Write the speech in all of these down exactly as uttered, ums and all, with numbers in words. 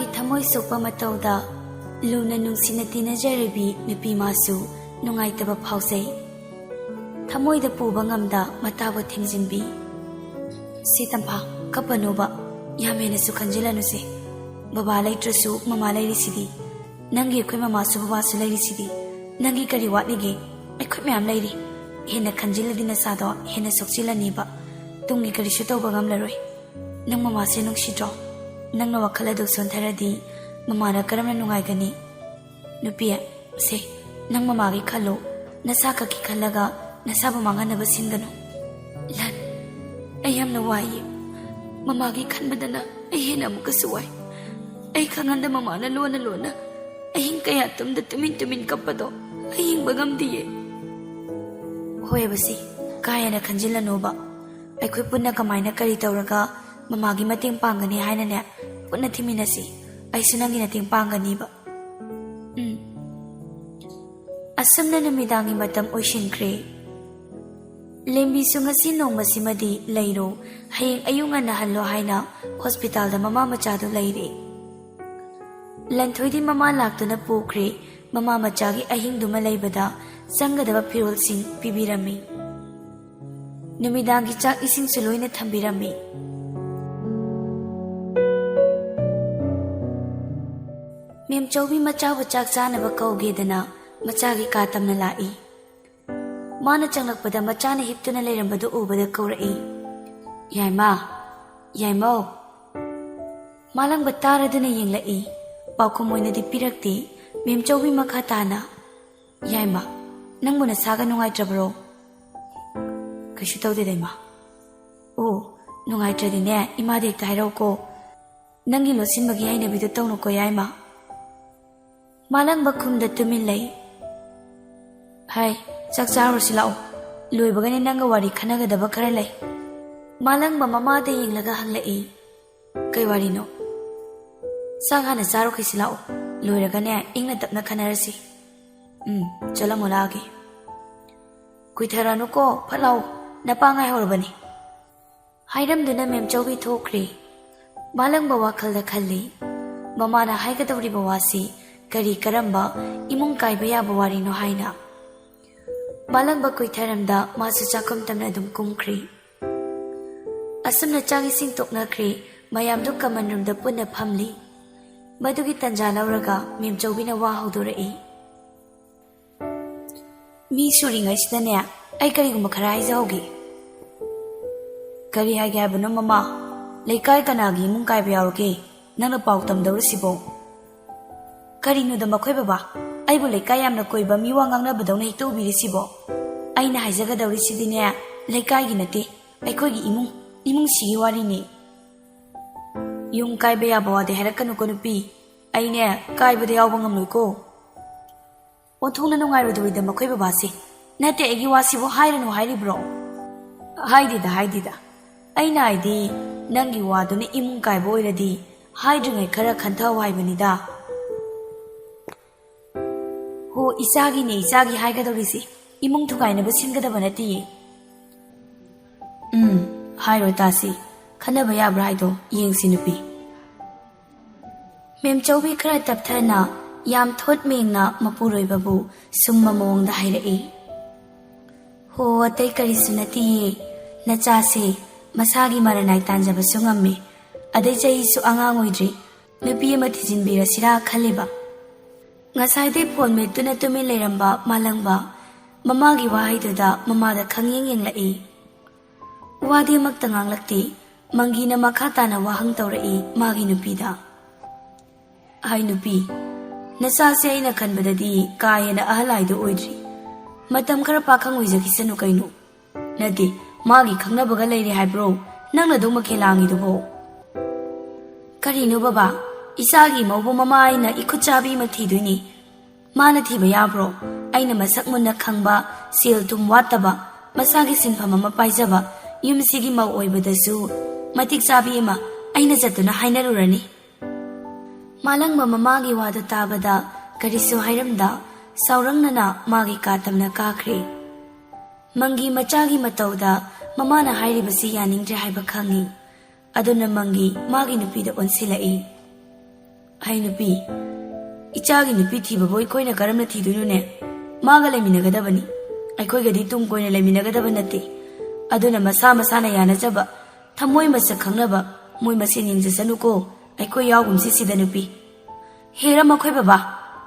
ꯊꯃꯣꯏ ꯁꯣꯛꯄ ꯃꯇꯧꯗ ꯂꯨꯅ ꯅꯨꯡꯁꯤꯅ ꯇꯤꯟꯅꯖꯔꯕꯤ ꯅꯨꯄꯤ ꯃꯥꯁꯨ ꯅꯨꯡꯉꯥꯏꯇꯕ ꯐꯥꯎꯖꯩ꯫ ꯊꯃꯣꯏꯗ ꯄꯨꯕ ꯉꯝꯗ ꯃꯇꯥꯕꯨ ꯊꯦꯝꯖꯤꯟꯕꯤ꯫ ꯁꯤ ꯇꯝꯐꯥ, ꯀꯞꯄꯅꯣꯕ, ꯌꯥꯝ ꯍꯦꯟꯅꯁꯨ ꯈꯟꯖꯤꯜꯂꯅꯨꯁꯦ꯫ ꯕꯕꯥ ꯂꯩꯇ꯭ꯔꯁꯨ ꯃꯃꯥ ꯂꯩꯔꯤꯁꯤꯗꯤ꯫ ꯅꯪꯒꯤ ꯑꯩꯈꯣꯏ ꯃꯃꯥꯁꯨ ꯕꯕꯥꯁꯨ ꯂꯩꯔꯤꯁꯤꯗꯤ꯫ ꯅꯪꯒꯤ ꯀꯔꯤ ꯋꯥꯠꯂꯤꯒꯦ? ꯑꯩꯈꯣꯏ ꯃꯌꯥꯝ ꯂꯩꯔꯤ꯫ ꯍꯦꯟꯅ ꯈꯟꯖꯤꯜꯂꯗꯤ ꯅꯁꯥꯗꯣ ꯍꯦꯟꯅ ꯁꯣꯛꯆꯤꯜꯂꯅꯤꯕ꯫ ꯇꯨꯡꯒꯤ ꯀꯔꯤꯁꯨ ꯇꯧꯕ ꯉꯝꯂꯔꯣꯏ꯫ ꯅꯪ ꯃꯃꯥꯁꯦ ꯅꯨꯡꯁꯤꯗ꯭ꯔꯣ? ꯅꯪꯅ ꯋꯥꯈꯜ ꯑꯗꯨ ꯁꯣꯟꯊꯔꯗꯤ ꯃꯃꯥꯅ ꯀꯔꯝꯅ ꯅꯨꯡꯉꯥꯏꯒꯅꯤ? ꯅꯨꯄꯤ, ꯁꯦ, ꯅꯪ ꯃꯃꯥꯒꯤ ꯈꯜꯂꯨ꯫ ꯅꯁꯥ ꯈꯛꯀꯤ ꯈꯜꯂꯒ ꯅꯁꯥꯕꯨ ꯃꯥꯡꯍꯟꯅꯕ ꯁꯤꯟꯒꯅꯨ꯫ ꯂꯟ, ꯑꯩ ꯌꯥꯝꯅ ꯋꯥꯏꯌꯦ꯫ ꯃꯃꯥꯒꯤ ꯈꯟꯕꯗꯅ ꯑꯩ ꯍꯦꯟꯅ ꯑꯃꯨꯛꯀꯁꯨ ꯋꯥꯏ꯫ ꯑꯩ ꯈꯪꯍꯟꯗ ꯃꯃꯥꯅ ꯂꯣꯟꯅ ꯂꯣꯟꯅ ꯑꯍꯤꯡ ꯀꯌꯥ ꯇꯨꯝꯗ ꯇꯨꯃꯤꯟ ꯇꯨꯃꯤꯟ ꯀꯞꯄꯗꯣ ꯑꯩ ꯌꯦꯡꯕ ꯉꯝꯗꯤꯌꯦ꯫ ꯍꯣꯏ, ꯕꯁꯤ, ꯀꯥ ꯍꯦꯟꯅ ꯈꯟꯖꯤꯜꯂꯅꯨꯕ꯫ ꯑꯩꯈꯣꯏ ꯄꯨꯟꯅ ꯀꯃꯥꯏꯅ ꯀꯔꯤ ꯇꯧꯔꯒ ꯃꯃꯥꯒꯤ ꯃꯇꯦꯡ ꯄꯥꯡꯒꯅꯤ ꯍꯥꯏꯅꯅꯦ, ꯄꯨꯟꯅ ꯊꯤꯃꯤꯟꯅꯁꯤ꯫ ꯑꯩꯁꯨ ꯅꯪꯒꯤ ꯃꯇꯦꯡ ꯄꯥꯡꯒꯅꯤꯕ꯫ ꯎꯝ꯫ ꯑꯁꯨꯝꯅ ꯅꯨꯃꯤꯗꯥꯡꯒꯤ ꯃꯇꯝ ꯑꯣꯏꯁꯤꯟꯈ꯭ꯔꯦ꯫ ꯂꯦꯝꯕꯤꯁꯨ ꯉꯁꯤ ꯅꯣꯡꯃꯁꯤꯃꯗꯤ ꯂꯩꯔꯣ, ꯍꯌꯦꯡ ꯑꯌꯨꯛ ꯉꯟꯅ ꯍꯜꯂꯣ ꯍꯥꯏꯅ ꯍꯣꯁꯄꯤꯇꯥꯜꯗ ꯃꯃꯥ ꯃꯆꯥꯗꯨ ꯂꯩꯔꯦ꯫ ꯂꯟꯊꯣꯏꯗꯤ ꯃꯃꯥ ꯂꯥꯛꯇꯨꯅ ꯄꯨꯈ꯭ꯔꯦ꯫ ꯃꯃꯥ ꯃꯆꯥꯒꯤ ꯑꯍꯤꯡꯗꯨꯃ ꯂꯩꯕꯗ ꯆꯪꯒꯗꯕ ꯐꯤꯔꯣꯜꯁꯤꯡ ꯄꯤꯕꯤꯔꯝꯃꯤ꯫ ꯅꯨꯃꯤꯗꯥꯡꯒꯤ ꯆꯥꯛ ꯏꯁꯤꯡꯁꯨ ꯂꯣꯏꯅ ꯊꯝꯕꯤꯔꯝꯃꯤ꯫ ꯃꯦꯝꯆꯧꯕꯤ ꯃꯆꯥꯕꯨ ꯆꯥꯛ ꯆꯥꯅꯕ ꯀꯧꯒꯦꯗꯅ ꯃꯆꯥꯒꯤ ꯀꯥ ꯇꯝꯅ ꯂꯥꯛꯏ꯫ ꯃꯥꯅ ꯆꯪꯂꯛꯄꯗ ꯃꯆꯥꯅ ꯍꯤꯞꯇꯨꯅ ꯂꯩꯔꯝꯕꯗꯨ ꯎꯕꯗ ꯀꯧꯔꯛꯏ, "ꯌꯥꯏꯃ, ꯌꯥꯏꯃꯧ!" ꯃꯥꯂꯪꯕ ꯇꯥꯔꯗꯨꯅ ꯌꯦꯡꯂꯛꯏ꯫ ꯄꯥꯎꯈꯨꯝ ꯑꯣꯏꯅꯗꯤ ꯄꯤꯔꯛꯇꯦ꯫ ꯃꯦꯝꯆꯧꯕꯤ ꯃꯈꯥ ꯇꯥꯅ, "ꯌꯥꯏꯃ, ꯅꯪꯕꯨ ꯅꯁꯥꯒ ꯅꯨꯡꯉꯥꯏꯇ꯭ꯔꯕ꯭ꯔꯣ?" "ꯀꯩꯁꯨ ꯇꯧꯗꯦꯗ, ꯏꯃꯥ." "ꯑꯣ, ꯅꯨꯡꯉꯥꯏꯇ꯭ꯔꯗꯤꯅꯦ, ꯏꯃꯥꯗ ꯍꯦꯛꯇ ꯍꯥꯏꯔꯛꯎꯀꯣ꯫ ꯅꯪꯒꯤ ꯂꯣꯠꯁꯤꯟꯕꯒꯤ ꯍꯩꯅꯕꯤꯗꯣ ꯇꯧꯅꯨꯀꯣ, ꯌꯥꯏꯃ꯫" ꯃꯥꯂꯪꯕ ꯈꯨꯝꯗ ꯇꯨꯃꯤꯟ ꯂꯩ꯫ "ꯍꯥꯏ, ꯆꯥꯛ ꯆꯥꯔꯨꯔꯁꯤ ꯂꯥꯛꯑꯣ꯫ ꯂꯣꯏꯕꯒꯅꯦ ꯅꯪꯒ ꯋꯥꯔꯤ ꯈꯟꯅꯒꯗꯕ ꯈꯔ ꯂꯩ꯫" ꯃꯥꯂꯪꯕ ꯃꯃꯥꯗ ꯌꯦꯡꯂꯒ ꯍꯪꯂꯛꯏ, "ꯀꯩ ꯋꯥꯔꯤꯅꯣ?" "ꯆꯥꯛ ꯍꯥꯟꯅ ꯆꯥꯔꯨꯈꯤꯁꯤ ꯂꯥꯛꯑꯣ꯫ ꯂꯣꯏꯔꯒꯅꯦ ꯏꯪꯅ ꯇꯞꯅ ꯈꯟꯅꯔꯁꯤ꯫" "ꯎꯝ, ꯆꯠꯂꯝꯃꯣ, ꯂꯥꯛꯑꯒꯦ꯫" "ꯀꯨꯏꯊꯔꯅꯨꯀꯣ, ꯐꯠ ꯂꯥꯛꯑꯣ꯫ ꯅꯄꯥ ꯉꯥꯏꯍꯧꯔꯕꯅꯤ꯫" ꯍꯥꯏꯔꯝꯗꯨꯅ ꯃꯦꯝꯆꯧꯕꯤ ꯊꯣꯛꯈ꯭ꯔꯦ꯫ ꯃꯥꯂꯪꯕ ꯋꯥꯈꯜꯗ ꯈꯜꯂꯤ, ꯃꯃꯥꯅ ꯍꯥꯏꯒꯗꯧꯔꯤꯕ ꯋꯥꯁꯤ ꯀꯔꯤ ꯀꯔꯝꯕ ꯏꯃꯨꯡ ꯀꯥꯏꯕ ꯌꯥꯕ ꯋꯥꯔꯤꯅꯣ ꯍꯥꯏꯅ꯫ ꯃꯥꯂꯪꯕ ꯀꯨꯏꯊꯔꯝꯗ ꯃꯥꯁꯨ ꯆꯥꯛꯈꯨꯝ ꯇꯝꯅ ꯑꯗꯨꯝ ꯀꯨꯝꯈ꯭ꯔꯤ꯫ ꯑꯁꯨꯝꯅ ꯆꯥꯛ ꯏꯁꯤꯡ ꯇꯣꯛꯅꯈ꯭ꯔꯦ꯫ ꯃꯌꯥꯝꯗꯨ ꯀꯃꯟ ꯔꯨꯝꯗ ꯄꯨꯟꯅ ꯐꯝꯂꯤ꯫ ꯃꯗꯨꯒꯤ ꯇꯟꯖꯥ ꯂꯧꯔꯒ ꯃꯦꯝꯆꯧꯕꯤꯅ ꯋꯥ ꯍꯧꯗꯣꯔꯛꯏ꯫ "ꯃꯤ ꯁꯨꯔꯤꯉꯩꯁꯤꯗꯅꯦ, ꯑꯩ ꯀꯔꯤꯒꯨꯝꯕ ꯈꯔ ꯍꯥꯏꯖꯍꯧꯒꯦ꯫" "ꯀꯔꯤ ꯍꯥꯏꯒꯦ ꯍꯥꯏꯕꯅꯣ ꯃꯃꯥ? ꯂꯩꯀꯥꯏ ꯀꯅꯥꯒꯤ ꯏꯃꯨꯡ ꯀꯥꯏꯕ ꯌꯥꯎꯔꯒꯦ? ꯅꯪꯅ ꯄꯥꯎ ꯇꯝꯗꯧꯔꯤꯁꯤꯕꯣ?" "ꯀꯔꯤꯅꯣꯗ ꯃꯈꯣꯏ ꯕꯕꯥ, ꯑꯩꯕꯨ ꯂꯩꯀꯥꯏ ꯌꯥꯝꯅ ꯀꯣꯏꯕ ꯃꯤꯋꯥ ꯉꯥꯡꯅꯕꯗꯧꯅ ꯍꯦꯛꯇ ꯎꯕꯤꯔꯤꯁꯤꯕꯣ? ꯑꯩꯅ ꯍꯥꯏꯖꯒꯗꯧꯔꯤꯁꯤꯗꯤꯅꯦ, ꯂꯩꯀꯥꯏꯒꯤ ꯅꯠꯇꯦ, ꯑꯩꯈꯣꯏꯒꯤ ꯏꯃꯨꯡ, ꯏꯃꯨꯡꯁꯤꯒꯤ ꯋꯥꯔꯤꯅꯤ꯫" "ꯌꯨꯝ ꯀꯥꯏꯕ ꯌꯥꯕ ꯋꯥꯗꯤ ꯍꯥꯏꯔꯛꯀꯅꯨꯀꯣ ꯅꯨꯄꯤ, ꯑꯩꯅꯦ ꯀꯥꯏꯕꯗ ꯌꯥꯎꯕ ꯉꯝꯂꯣꯏꯀꯣ꯫" "ꯑꯣꯟꯊꯣꯛꯅ ꯅꯨꯡꯉꯥꯏꯔꯣꯏꯗꯧꯔꯤꯗ ꯃꯈꯣꯏ ꯕꯕꯥꯁꯦ꯫ ꯅꯠꯇꯦ, ꯑꯩꯒꯤ ꯋꯥꯁꯤꯕꯨ ꯍꯥꯏꯔꯅꯨ ꯍꯥꯏꯔꯤꯕ꯭ꯔꯣ?" "ꯍꯥꯏꯗꯦꯗ, ꯍꯥꯏꯗꯦꯗ꯫ ꯑꯩꯅ ꯍꯥꯏꯗꯤ, ꯅꯪꯒꯤ ꯋꯥꯗꯨꯅ ꯏꯃꯨꯡ ꯀꯥꯏꯕ ꯑꯣꯏꯔꯗꯤ ꯍꯥꯏꯗ꯭ꯔꯤꯉꯩ ꯈꯔ ꯈꯟꯊꯍꯧ ꯍꯥꯏꯕꯅꯤꯗ꯫" "ꯍꯣ, ꯏꯆꯥꯒꯤꯅꯦ ꯏꯆꯥꯒꯤ ꯍꯥꯏꯒꯗꯧꯔꯤꯁꯤ, ꯏꯃꯨꯡ ꯊꯨꯒꯥꯏꯅꯕ ꯁꯤꯟꯒꯗꯕ ꯅꯠꯇꯤꯌꯦ꯫" "ꯎꯝ, ꯍꯥꯏꯔꯣ ꯇꯥꯁꯤ, ꯈꯟꯅꯕ ꯌꯥꯕ꯭ꯔꯥ ꯍꯥꯏꯗꯣ ꯌꯦꯡꯁꯤ ꯅꯨꯄꯤ꯫" ꯃꯦꯝꯆꯧꯕꯤ ꯈꯔ ꯇꯞꯊꯅ, ꯌꯥꯝ ꯊꯣꯠ ꯃꯦꯡꯅ ꯃꯄꯨꯔꯣꯏꯕꯕꯨ ꯁꯨꯝꯕ ꯃꯑꯣꯡꯗ ꯍꯥꯏꯔꯛꯏ꯫ "ꯍꯣ, ꯑꯇꯩ ꯀꯔꯤꯁꯨ ꯅꯠꯇꯤꯌꯦ꯫ ꯅꯆꯥꯁꯦ ꯃꯁꯥꯒꯤ ꯃꯔꯟ ꯅꯥꯏ ꯇꯥꯟꯖꯕꯁꯨ ꯉꯝꯃꯤ, ꯑꯗꯩ ꯆꯍꯤꯁꯨ ꯑꯉꯥꯡ ꯑꯣꯏꯗ꯭ꯔꯤ꯫ ꯅꯨꯄꯤ ꯑꯃ ꯊꯤꯖꯤꯟꯕꯤꯔꯁꯤꯔꯥ ꯈꯜꯂꯤꯕ꯫" ꯉꯁꯥꯏꯗꯩ ꯐꯣꯟ ꯃꯦꯠꯇꯨꯅ ꯇꯨꯃꯤꯟ ꯂꯩꯔꯝꯕ ꯃꯥꯂꯪꯕ ꯃꯃꯥꯒꯤ ꯋꯥꯍꯩꯗꯨꯗ ꯃꯃꯥꯗ ꯈꯪꯌꯦꯡ ꯌꯦꯡꯂꯛꯏ꯫ ꯋꯥꯗꯤ ꯑꯃꯠꯇ ꯉꯥꯡꯂꯛꯇꯦ꯫ ꯃꯪꯒꯤꯅ ꯃꯈꯥ ꯇꯥꯅ ꯋꯥꯍꯪ ꯇꯧꯔꯛꯏ ꯃꯥꯒꯤ ꯅꯨꯄꯤꯗ꯫ "ꯍꯥꯏ ꯅꯨꯄꯤ, ꯅꯆꯥꯁꯦ ꯑꯩꯅ ꯈꯟꯕꯗꯗꯤ ꯀꯥ ꯍꯦꯟꯅ ꯑꯍꯜ ꯍꯥꯏꯗꯨ ꯑꯣꯏꯗ꯭ꯔꯤ꯫ ꯃꯇꯝ ꯈꯔ ꯄꯥꯈꯪ ꯑꯣꯏꯖꯈꯤꯁꯅꯨ ꯀꯩꯅꯣ꯫ ꯅꯠꯇꯦ, ꯃꯥꯒꯤ ꯈꯪꯅꯕꯒ ꯂꯩꯔꯦ ꯍꯥꯏꯕ꯭ꯔꯣ ꯅꯪꯅ ꯑꯗꯨꯃꯛ ꯈꯦꯂꯥꯡꯉꯤꯗꯨꯕꯣ?" "ꯀꯔꯤꯅꯣ ꯕꯕꯥ? ꯏꯆꯥꯒꯤ ꯃꯧꯕꯨ ꯃꯃꯥ ꯑꯩꯅ ꯏꯈꯨꯠ ꯆꯥꯕꯤ ꯑꯃ ꯊꯤꯗꯣꯏꯅꯤ꯫ ꯃꯥꯅ ꯊꯤꯕ ꯌꯥꯕ꯭ꯔꯣ? ꯑꯩꯅ ꯃꯁꯛ ꯃꯨꯟꯅ ꯈꯪꯕ, ꯁꯦꯜ ꯊꯨꯝ ꯋꯥꯠꯇꯕ, ꯃꯁꯥꯒꯤ ꯁꯤꯟꯐꯝ ꯑꯃ ꯄꯥꯏꯖꯕ, ꯌꯨꯝꯁꯤꯒꯤ ꯃꯧ ꯑꯣꯏꯕꯗꯁꯨ ꯃꯇꯤꯛ ꯆꯥꯕꯤ ꯑꯃ ꯑꯩꯅ ꯆꯠꯇꯨꯅ ꯍꯥꯏꯅꯔꯨꯔꯅꯤ꯫" ꯃꯥꯂꯪꯕ ꯃꯃꯥꯒꯤ ꯋꯥꯗꯨ ꯇꯥꯕꯗ ꯀꯔꯤꯁꯨ ꯍꯥꯏꯔꯝꯗ ꯁꯥꯎꯔꯪꯅꯅ ꯃꯥꯒꯤ ꯀꯥ ꯇꯝꯅ ꯀꯥꯈ꯭ꯔꯦ꯫ ꯃꯪꯒꯤ ꯃꯆꯥꯒꯤ ꯃꯇꯧꯗ ꯃꯃꯥꯅ ꯍꯥꯏꯔꯤꯕꯁꯤ ꯌꯥꯅꯤꯡꯗ꯭ꯔꯦ ꯍꯥꯏꯕ ꯈꯪꯏ꯫ ꯑꯗꯨꯅ ꯃꯪꯒꯤ ꯃꯥꯒꯤ ꯅꯨꯄꯤꯗ ꯑꯣꯟꯁꯤꯜꯂꯛꯏ꯫ "ꯍꯩ ꯅꯨꯄꯤ, ꯏꯆꯥꯒꯤ ꯅꯨꯄꯤ ꯊꯤꯕꯕꯨ ꯑꯩꯈꯣꯏꯅ ꯀꯔꯝꯅ ꯊꯤꯗꯣꯏꯅꯣꯅꯦ? ꯃꯥꯒ ꯂꯩꯃꯤꯟꯅꯒꯗꯕꯅꯤ꯫ ꯑꯩꯈꯣꯏꯒꯗꯤ ꯇꯨꯡ ꯀꯣꯏꯅ ꯂꯩꯃꯤꯟꯅꯒꯗꯕ ꯅꯠꯇꯦ꯫ ꯑꯗꯨꯅ ꯃꯁꯥ ꯃꯁꯥꯅ ꯌꯥꯅꯖꯕ, ꯊꯃꯣꯏ ꯃꯁꯛ ꯈꯪꯅꯕ ꯃꯣꯏ ꯃꯁꯦꯟ ꯌꯦꯡꯖꯁꯅꯨꯀꯣ꯫ ꯑꯩꯈꯣꯏ ꯌꯥꯎꯒꯨꯝꯁꯤ ꯁꯤꯗ ꯅꯨꯄꯤ꯫" "ꯍꯦꯔꯥ ꯃꯈꯣꯏ ꯕꯕꯥ,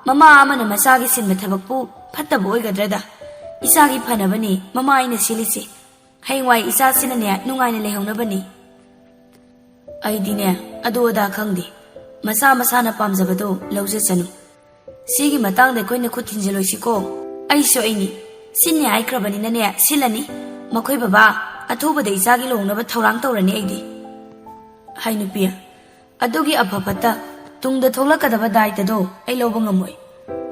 ꯃꯃꯥ ꯑꯃꯅ ꯃꯆꯥꯒꯤ ꯁꯤꯟꯕ ꯊꯕꯛꯄꯨ ꯐꯠꯇꯕ ꯑꯣꯏꯒꯗ꯭ꯔꯗ? ꯏꯆꯥꯒꯤ ꯐꯅꯕꯅꯤ ꯃꯃꯥ ꯑꯩꯅ ꯁꯤꯜꯂꯤꯁꯦ꯫ ꯍꯌꯦꯡꯋꯥꯏ ꯏꯆꯥꯁꯤꯅꯅꯦ ꯅꯨꯡꯉꯥꯏꯅ ꯂꯩꯍꯧꯅꯕꯅꯤ꯫" "ꯑꯩꯗꯤꯅꯦ ꯑꯗꯨ ꯑꯗꯥ ꯈꯪꯗꯦ꯫ ꯃꯁꯥ ꯃꯁꯥꯅ ꯄꯥꯝꯖꯕꯗꯣ ꯂꯧꯖꯁꯅꯨ꯫ ꯁꯤꯒꯤ ꯃꯇꯥꯡꯗ ꯑꯩꯈꯣꯏꯅ ꯈꯨꯠ ꯊꯤꯟꯖꯤꯜꯂꯣꯏꯁꯤꯀꯣ꯫ ꯑꯩꯁꯨ ꯑꯩꯅꯤ꯫ ꯁꯤꯟꯅꯤ ꯍꯥꯏꯈ꯭ꯔꯕꯅꯤꯅꯅꯦ ꯁꯤꯜꯂꯅꯤ꯫ ꯃꯈꯣꯏ ꯕꯕꯥ, ꯑꯊꯨꯕꯗ ꯏꯆꯥꯒꯤ ꯂꯨꯍꯣꯡꯅꯕ ꯊꯧꯔꯥꯡ ꯇꯧꯔꯅꯤ ꯑꯩꯗꯤ꯫" "ꯍꯩ ꯅꯨꯄꯤ, ꯑꯗꯨꯒꯤ ꯑꯐ ꯐꯠꯇ ꯇꯨꯡꯗ ꯊꯣꯛꯂꯛꯀꯗꯕ ꯗꯥꯏꯇꯗꯣ ꯑꯩ ꯂꯧꯕ ꯉꯝꯃꯣꯏ꯫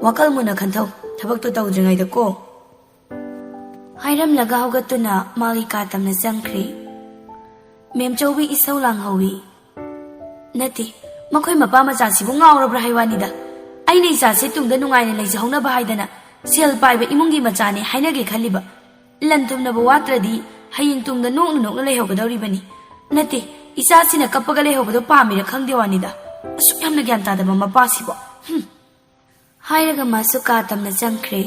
ꯋꯥꯈꯜ ꯃꯨꯟꯅ ꯈꯟꯊꯧ, ꯊꯕꯛꯇꯣ ꯇꯧꯗ꯭ꯔꯤꯉꯩꯗꯀꯣ꯫" ꯍꯥꯏꯔꯝꯂꯒ ꯍꯧꯒꯠꯇꯨꯅ ꯃꯥꯒꯤ ꯀꯥ ꯇꯝꯅ ꯆꯪꯈ꯭ꯔꯦ꯫ ꯃꯦꯝꯆꯧꯕꯤ ꯏꯁꯧ ꯂꯥꯡꯍꯧꯏ꯫ "ꯅꯠꯇꯦ, ꯃꯈꯣꯏ ꯃꯄꯥ ꯃꯆꯥꯁꯤꯕꯨ ꯉꯥꯎꯔꯕ꯭ꯔꯥ ꯍꯥꯏ ꯋꯥꯅꯤꯗ꯫ ꯑꯩꯅ ꯏꯆꯥꯁꯦ ꯇꯨꯡꯗ ꯅꯨꯡꯉꯥꯏꯅ ꯂꯩꯖꯍꯧꯅꯕ ꯍꯥꯏꯗꯅ ꯁꯦꯜ ꯄꯥꯏꯕ ꯏꯃꯨꯡꯒꯤ ꯃꯆꯥꯅꯦ ꯍꯥꯏꯅꯒꯦ ꯈꯜꯂꯤꯕ꯫ ꯂꯟ ꯊꯨꯝꯅꯕ ꯋꯥꯠꯇ꯭ꯔꯗꯤ ꯍꯌꯦꯡ ꯇꯨꯡꯗ ꯅꯣꯛꯅ ꯅꯣꯛꯅ ꯂꯩꯍꯧꯒꯗꯧꯔꯤꯕꯅꯤ꯫ ꯅꯠꯇꯦ, ꯏꯆꯥꯁꯤꯅ ꯀꯞꯄꯒ ꯂꯩꯍꯧꯕꯗꯣ ꯄꯥꯝꯃꯤꯔ ꯈꯪꯗꯦ ꯋꯥꯅꯤꯗ꯫ ꯑꯁꯨꯛ ꯌꯥꯝꯅ ꯒ꯭ꯌꯥꯟ ꯇꯥꯗꯕ ꯃꯄꯥꯁꯤꯕꯣ꯫ ꯍꯨꯝ꯫" ꯍꯥꯏꯔꯒ ꯃꯥꯁꯨ ꯀꯥ ꯇꯝꯅ ꯆꯪꯈ꯭ꯔꯦ꯫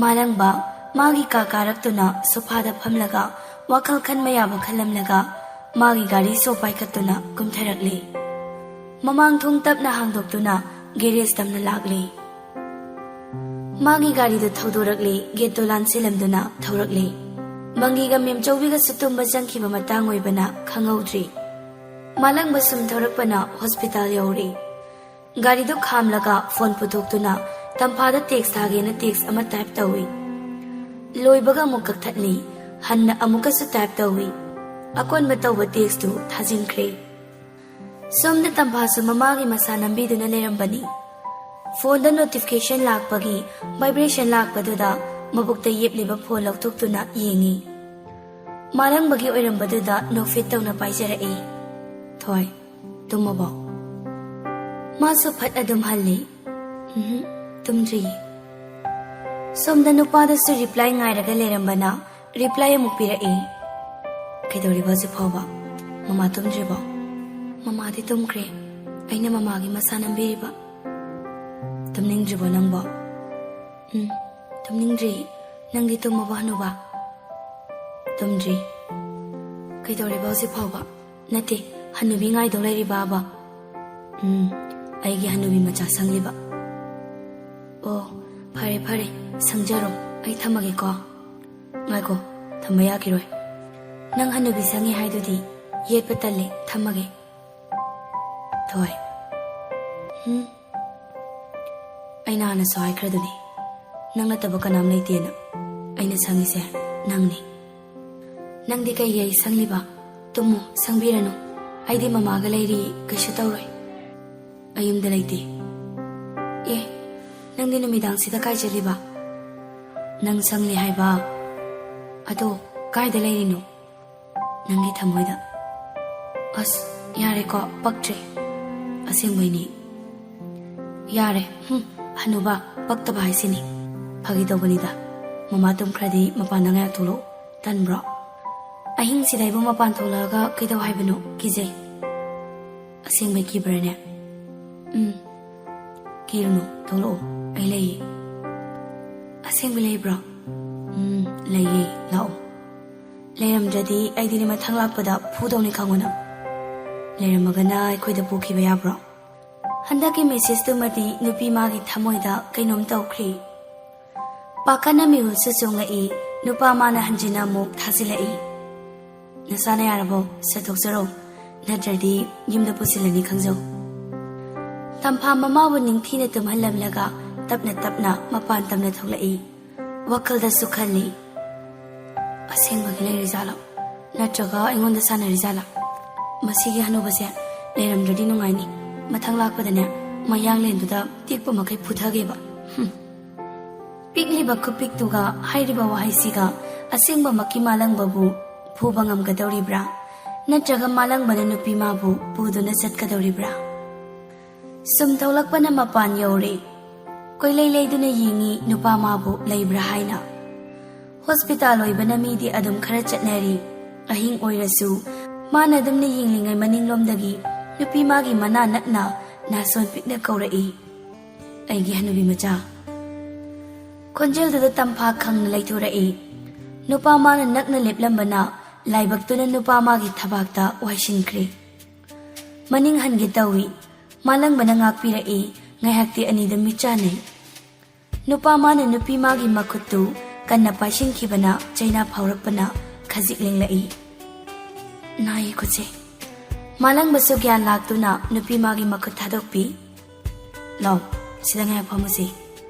ꯃꯥꯂꯪꯕ ꯃꯥꯒꯤ ꯀꯥ ꯀꯥꯔꯛꯇꯨꯅ ꯁꯣꯐꯥꯗ ꯐꯝꯂꯒ ꯋꯥꯈꯜ ꯈꯟꯕ ꯌꯥꯕ ꯈꯜꯂꯝꯂꯒ ꯃꯥꯒꯤ ꯒꯥꯔꯤ ꯁꯣ ꯄꯥꯏꯈꯠꯇꯨꯅ ꯀꯨꯝꯊꯔꯛꯂꯦ꯫ ꯃꯃꯥꯡ ꯊꯣꯡ ꯇꯞꯅ ꯍꯥꯡꯗꯣꯛꯇꯨꯅ ꯒꯦꯔꯦꯖ ꯇꯝꯅ ꯂꯥꯛꯂꯦ꯫ ꯃꯥꯒꯤ ꯒꯥꯔꯤꯗꯨ ꯊꯧꯗꯣꯔꯛꯂꯦ, ꯒꯦꯠꯇꯨ ꯂꯥꯟꯁꯤꯜꯂꯝꯗꯨꯅ ꯊꯧꯔꯛꯂꯦ꯫ ꯃꯪꯒꯤꯒ ꯃꯦꯝꯆꯧꯕꯤꯒꯁꯨ ꯇꯨꯝꯕ ꯆꯪꯈꯤꯕ ꯃꯇꯥꯡ ꯑꯣꯏꯕꯅ ꯈꯪꯍꯧꯗ꯭ꯔꯦ꯫ ꯃꯥꯂꯪꯕ ꯁꯨꯝ ꯊꯧꯔꯛꯄꯅ ꯍꯣꯁꯄꯤꯇꯥꯜ ꯌꯧꯔꯦ꯫ ꯒꯥꯔꯤꯗꯨ ꯈꯥꯝꯂꯒ ꯐꯣꯟ ꯄꯨꯊꯣꯛꯇꯨꯅ ꯇꯝꯐꯥꯗ ꯇꯦꯛꯁ ꯊꯥꯒꯦꯅ ꯇꯦꯛꯁ ꯑꯃ ꯇꯥꯏꯞ ꯇꯧꯏ꯫ ꯂꯣꯏꯕꯒ ꯑꯃꯨꯛ ꯀꯛꯊꯠꯂꯤ꯫ ꯍꯟꯅ ꯑꯃꯨꯛꯀꯁꯨ ꯇꯥꯏꯞ ꯇꯧꯏ꯫ ꯑꯀꯣꯟꯕ ꯇꯧꯕ ꯇꯦꯛꯁꯇꯨ ꯊꯥꯖꯤꯟꯈ꯭ꯔꯦ꯫ ꯁꯣꯝꯗ ꯇꯝꯐꯥꯁꯨ ꯃꯃꯥꯒꯤ ꯃꯁꯥ ꯅꯝꯕꯤꯗꯨꯅ ꯂꯩꯔꯝꯕꯅꯤ꯫ ꯐꯣꯟꯗ ꯅꯣꯇꯤꯐꯤꯀꯦꯁꯟ ꯂꯥꯛꯄꯒꯤ ꯚꯥꯏꯕ꯭ꯔꯦꯁꯟ ꯂꯥꯛꯄꯗꯨꯗ ꯃꯕꯨꯛꯇ ꯌꯦꯞꯂꯤꯕ ꯐꯣꯟ ꯂꯧꯊꯣꯛꯇꯨꯅ ꯌꯦꯡꯏ꯫ ꯃꯥꯂꯪꯕꯒꯤ ꯑꯣꯏꯔꯝꯕꯗꯨꯗ ꯅꯣꯛꯐꯦꯠ ꯇꯧꯅ ꯄꯥꯏꯖꯔꯛꯏ꯫ "ꯊꯣꯏ, ꯇꯨꯝꯃꯕꯣ?" ꯃꯥꯁꯨ ꯐꯠ ꯑꯗꯨꯝ ꯍꯜꯂꯤ꯫ "ꯎꯝꯍꯨꯝ, ꯇꯨꯝꯗ꯭ꯔꯤꯌꯦ꯫" ꯁꯣꯝꯗ ꯅꯨꯄꯥꯗꯁꯨ ꯔꯤꯄ꯭ꯂꯥꯏ ꯉꯥꯏꯔꯒ ꯂꯩꯔꯝꯕꯅ ꯔꯤꯄ꯭ꯂꯥꯏ ꯑꯃꯨꯛ ꯄꯤꯔꯛꯏ꯫ "ꯀꯩꯗꯧꯔꯤꯕ ꯍꯧꯖꯤꯛ ꯐꯥꯎꯕ? ꯃꯃꯥ ꯇꯨꯝꯗ꯭ꯔꯤꯕꯣ?" "ꯃꯃꯥꯗꯤ ꯇꯨꯝꯈ꯭ꯔꯦ, ꯑꯩꯅ ꯃꯃꯥꯒꯤ ꯃꯁꯥ ꯅꯝꯕꯤꯔꯤꯕ꯫ ꯇꯨꯝꯅꯤꯡꯗ꯭ꯔꯤꯕꯣ ꯅꯪꯕꯣ? ꯎꯝ, ꯇꯨꯝꯅꯤꯡꯗ꯭ꯔꯤ꯫ ꯅꯪꯗꯤ ꯇꯨꯝꯃꯕꯣ ꯍꯅꯨꯕ? ꯇꯨꯝꯗ꯭ꯔꯤ꯫ ꯀꯩꯗꯧꯔꯤꯕ ꯍꯧꯖꯤꯛ ꯐꯥꯎꯕ? ꯅꯠꯇꯦ, ꯍꯅꯨꯕꯤ ꯉꯥꯏꯗꯧ ꯂꯩꯔꯤꯕꯕ? ꯎꯝ, ꯑꯩꯒꯤ ꯍꯅꯨꯕꯤ ꯃꯆꯥ ꯁꯪꯂꯤꯕ꯫ ꯑꯣ, ꯐꯔꯦ ꯐꯔꯦ, ꯁꯪꯖꯔꯣ꯫ ꯑꯩ ꯊꯝꯃꯒꯦꯀꯣ꯫ ꯉꯥꯏꯈꯣ, ꯊꯝꯕ ꯌꯥꯈꯤꯔꯣꯏ꯫ ꯅꯪ ꯍꯅꯨꯕꯤ ꯁꯪꯉꯤ ꯍꯥꯏꯗꯨꯗꯤ꯫ ꯌꯦꯠꯄ ꯇꯜꯂꯦ, ꯊꯝꯃꯒꯦ꯫ ꯊꯣꯏ꯫ ꯍꯨꯝ꯫ ꯑꯩꯅ ꯍꯥꯟꯅꯁꯨ ꯍꯥꯏꯈ꯭ꯔꯗꯨꯅꯤ, ꯅꯪ ꯅꯠꯇꯕ ꯀꯅꯥꯝ ꯂꯩꯇꯦꯅ꯫ ꯑꯩꯅ ꯁꯪꯉꯤꯁꯦ ꯅꯪꯅꯤ꯫ ꯅꯪꯗꯤ ꯀꯩꯒꯤ ꯑꯩ ꯁꯪꯂꯤꯕ? ꯇꯨꯝꯃꯨ, ꯁꯪꯕꯤꯔꯅꯨ꯫ ꯑꯩꯗꯤ ꯃꯃꯥꯒ ꯂꯩꯔꯤ, ꯀꯩꯁꯨ ꯇꯧꯔꯣꯏ꯫ ꯑꯩ ꯌꯨꯝꯗ ꯂꯩꯇꯦ꯫ ꯑꯦ, ꯅꯪꯗꯤ ꯅꯨꯃꯤꯗꯥꯡꯁꯤꯗ ꯀꯥꯏ ꯆꯠꯂꯤꯕ? ꯅꯪ ꯁꯪꯂꯤ ꯍꯥꯏꯕ꯫ ꯑꯗꯣ ꯀꯥꯏꯗ ꯂꯩꯔꯤꯅꯣ? ꯅꯪꯒꯤ ꯊꯃꯣꯏꯗ꯫ ꯑꯁ, ꯌꯥꯔꯦꯀꯣ, ꯄꯛꯇ꯭ꯔꯦ꯫ ꯑꯁꯦꯡꯕꯩꯅꯤ꯫ ꯌꯥꯔꯦ, ꯍꯨꯝ, ꯍꯅꯨꯕ, ꯄꯛꯇꯕ ꯍꯥꯏꯁꯤꯅꯤ꯫ ꯐꯥꯒꯤ ꯇꯧꯕꯅꯤꯗ꯫ ꯃꯃꯥ ꯇꯨꯝꯈ꯭ꯔꯗꯤ ꯃꯄꯥꯟꯗ ꯉꯥꯏꯍꯥꯛ ꯊꯣꯛꯂꯛꯎ꯫ ꯇꯟꯕ꯭ꯔꯣ? ꯑꯍꯤꯡꯁꯤꯗ ꯑꯩꯕꯨ ꯃꯄꯥꯟ ꯊꯣꯛꯂꯛꯑꯒ ꯀꯩꯗꯧ ꯍꯥꯏꯕꯅꯣ? ꯀꯤꯖꯩ꯫ ꯑꯁꯦꯡꯕꯩ ꯀꯤꯕ꯭ꯔꯥꯅꯦ? ꯎꯝ꯫ ꯀꯤꯔꯨꯅꯨ, ꯊꯣꯛꯂꯛꯑꯣ, ꯑꯩ ꯂꯩꯌꯦ꯫ ꯑꯁꯦꯡꯕ ꯂꯩꯕ꯭ꯔꯣ? ꯎꯝ, ꯂꯩꯌꯦ, ꯂꯥꯛꯑꯣ꯫ ꯂꯩꯔꯝꯗ꯭ꯔꯗꯤ ꯑꯩꯗꯤ ꯅꯪ ꯃꯊꯪ ꯂꯥꯛꯄꯗ ꯐꯨꯗꯧꯅꯤ ꯈꯪꯉꯨ ꯅꯪ꯫ ꯂꯩꯔꯝꯃꯒꯅ ꯑꯩꯈꯣꯏꯗ ꯄꯨꯈꯤꯕ ꯌꯥꯕ꯭ꯔꯣ? ꯍꯟꯗꯛꯀꯤ ꯃꯦꯁꯦꯖꯇꯨꯃꯗꯤ ꯅꯨꯄꯤ ꯃꯥꯒꯤ ꯊꯃꯣꯏꯗ ꯀꯩꯅꯣꯝ ꯇꯧꯈ꯭ꯔꯦ꯫ ꯄꯥꯈꯠꯅ ꯃꯤꯍꯨꯜꯁꯨ ꯆꯣꯡꯂꯛꯏ, ꯅꯨꯄꯥ ꯃꯥꯅ ꯍꯟꯖꯤꯟꯅ ꯑꯃꯨꯛ ꯊꯥꯖꯤꯜꯂꯛꯏ꯫ ꯅꯁꯥꯅ ꯌꯥꯔꯕꯣ? ꯆꯠꯊꯣꯛꯆꯔꯣ, ꯅꯠꯇ꯭ꯔꯗꯤ ꯌꯨꯝꯗ ꯄꯨꯁꯤꯜꯂꯅꯤ ꯈꯪꯖꯧ꯫ ꯇꯝꯐꯥ ꯃꯃꯥꯕꯨ ꯅꯤꯡꯊꯤꯅ ꯇꯨꯝꯍꯜꯂꯝꯂꯒ ꯇꯞꯅ ꯇꯞꯅ ꯃꯄꯥꯟ ꯇꯝꯅ ꯊꯣꯛꯂꯛꯏ꯫ ꯋꯥꯈꯜꯗꯁꯨ ꯈꯜꯂꯤ, ꯑꯁꯦꯡꯕꯒꯤ ꯂꯩꯔꯤꯖꯥꯠꯂꯣ? ꯅꯠꯇ꯭ꯔꯒ ꯑꯩꯉꯣꯟꯗ ꯁꯥꯟꯅꯔꯤꯖꯥꯠꯂꯣ? ꯃꯁꯤꯒꯤ ꯍꯅꯨꯕꯁꯦ ꯂꯩꯔꯝꯗ꯭ꯔꯗꯤ ꯅꯨꯡꯉꯥꯏꯅꯤ꯫ ꯃꯊꯪ ꯂꯥꯛꯄꯗꯅꯦ, ꯃꯌꯥꯡꯂꯦꯟꯗꯨꯗ ꯇꯦꯛꯄ ꯃꯈꯩ ꯐꯨꯊꯒꯦꯕ꯫ ꯍꯨꯝ꯫ ꯄꯤꯛꯂꯤꯕ ꯈꯨꯄꯤꯛꯇꯨꯒ ꯍꯥꯏꯔꯤꯕ ꯋꯥꯍꯩꯁꯤꯒ ꯑꯁꯦꯡꯕꯃꯛꯀꯤ ꯃꯥꯂꯪꯕꯕꯨ ꯐꯨꯕ ꯉꯝꯒꯗꯧꯔꯤꯕ꯭ꯔꯥ? ꯅꯠꯇ꯭ꯔꯒ ꯃꯥꯂꯪꯕꯅ ꯅꯨꯄꯤ ꯃꯥꯕꯨ ꯄꯨꯗꯨꯅ ꯆꯠꯀꯗꯧꯔꯤꯕ꯭ꯔꯥ? ꯁꯨꯝ ꯊꯣꯛꯂꯛꯄꯅ ꯃꯄꯥꯟ ꯌꯧꯔꯦ꯫ ꯀꯣꯏꯂꯩ ꯂꯩꯗꯨꯅ ꯌꯦꯡꯉꯤ ꯅꯨꯄꯥ ꯃꯥꯕꯨ ꯂꯩꯕ꯭ꯔꯥ ꯍꯥꯏꯅ꯫ ꯍꯣꯁꯄꯤꯇꯥꯜ ꯑꯣꯏꯕꯅ ꯃꯤꯗꯤ ꯑꯗꯨꯝ ꯈꯔ ꯆꯠꯅꯔꯤ꯫ ꯑꯍꯤꯡ ꯑꯣꯏꯔꯁꯨ ꯃꯥꯅ ꯑꯗꯨꯝꯅ ꯌꯦꯡꯂꯤꯉꯩ ꯃꯅꯤꯡꯂꯣꯝꯗꯒꯤ ꯅꯨꯄꯤ ꯃꯥꯒꯤ ꯃꯅꯥ ꯅꯛꯅ ꯅꯥꯁꯣꯟ ꯄꯤꯛꯅ ꯀꯧꯔꯛꯏ, "ꯑꯩꯒꯤ ꯍꯅꯨꯕꯤ ꯃꯆꯥ!" ꯈꯣꯟꯖꯦꯜꯗꯨꯗ ꯇꯝꯐꯥ ꯈꯪꯅ ꯂꯩꯊꯣꯔꯛꯏ꯫ ꯅꯨꯄꯥ ꯃꯥꯅ ꯅꯛꯅ ꯂꯦꯞꯂꯝꯕꯅ ꯂꯥꯏꯕꯛꯇꯨꯅ ꯅꯨꯄꯥ ꯃꯥꯒꯤ ꯊꯕꯥꯛꯇ ꯋꯥꯏꯁꯤꯟꯈ꯭ꯔꯦ꯫ ꯃꯅꯤꯡ ꯍꯟꯒꯦ ꯇꯧꯏ꯫ ꯃꯥꯂꯪꯕꯅ ꯉꯥꯛꯄꯤꯔꯛꯏ꯫ ꯉꯥꯏꯍꯥꯛꯇꯤ ꯑꯅꯤꯗꯨ ꯃꯤꯠ ꯆꯥꯟꯅꯩ꯫ ꯅꯨꯄꯥ ꯃꯥꯅ ꯅꯨꯄꯤ ꯃꯥꯒꯤ ꯃꯈꯨꯠꯇꯨ ꯀꯟꯅ ꯄꯥꯏꯁꯤꯟꯈꯤꯕꯅ ꯆꯩꯅꯥ ꯐꯥꯎꯔꯛꯄꯅ ꯈꯖꯤꯛ ꯂꯦꯡꯂꯛꯏ꯫ "ꯅꯥꯏꯌꯦ ꯈꯨꯠꯁꯦ꯫" ꯃꯥꯂꯪꯕꯁꯨ ꯒ꯭ꯌꯥꯟ ꯂꯥꯛꯇꯨꯅ ꯅꯨꯄꯤ ꯃꯥꯒꯤ ꯃꯈꯨꯠ ꯊꯥꯗꯣꯛꯄꯤ꯫ "ꯂꯥꯎ, ꯁꯤꯗ ꯉꯥꯏꯍꯥꯛ ꯐꯝꯃꯨꯁꯤ꯫"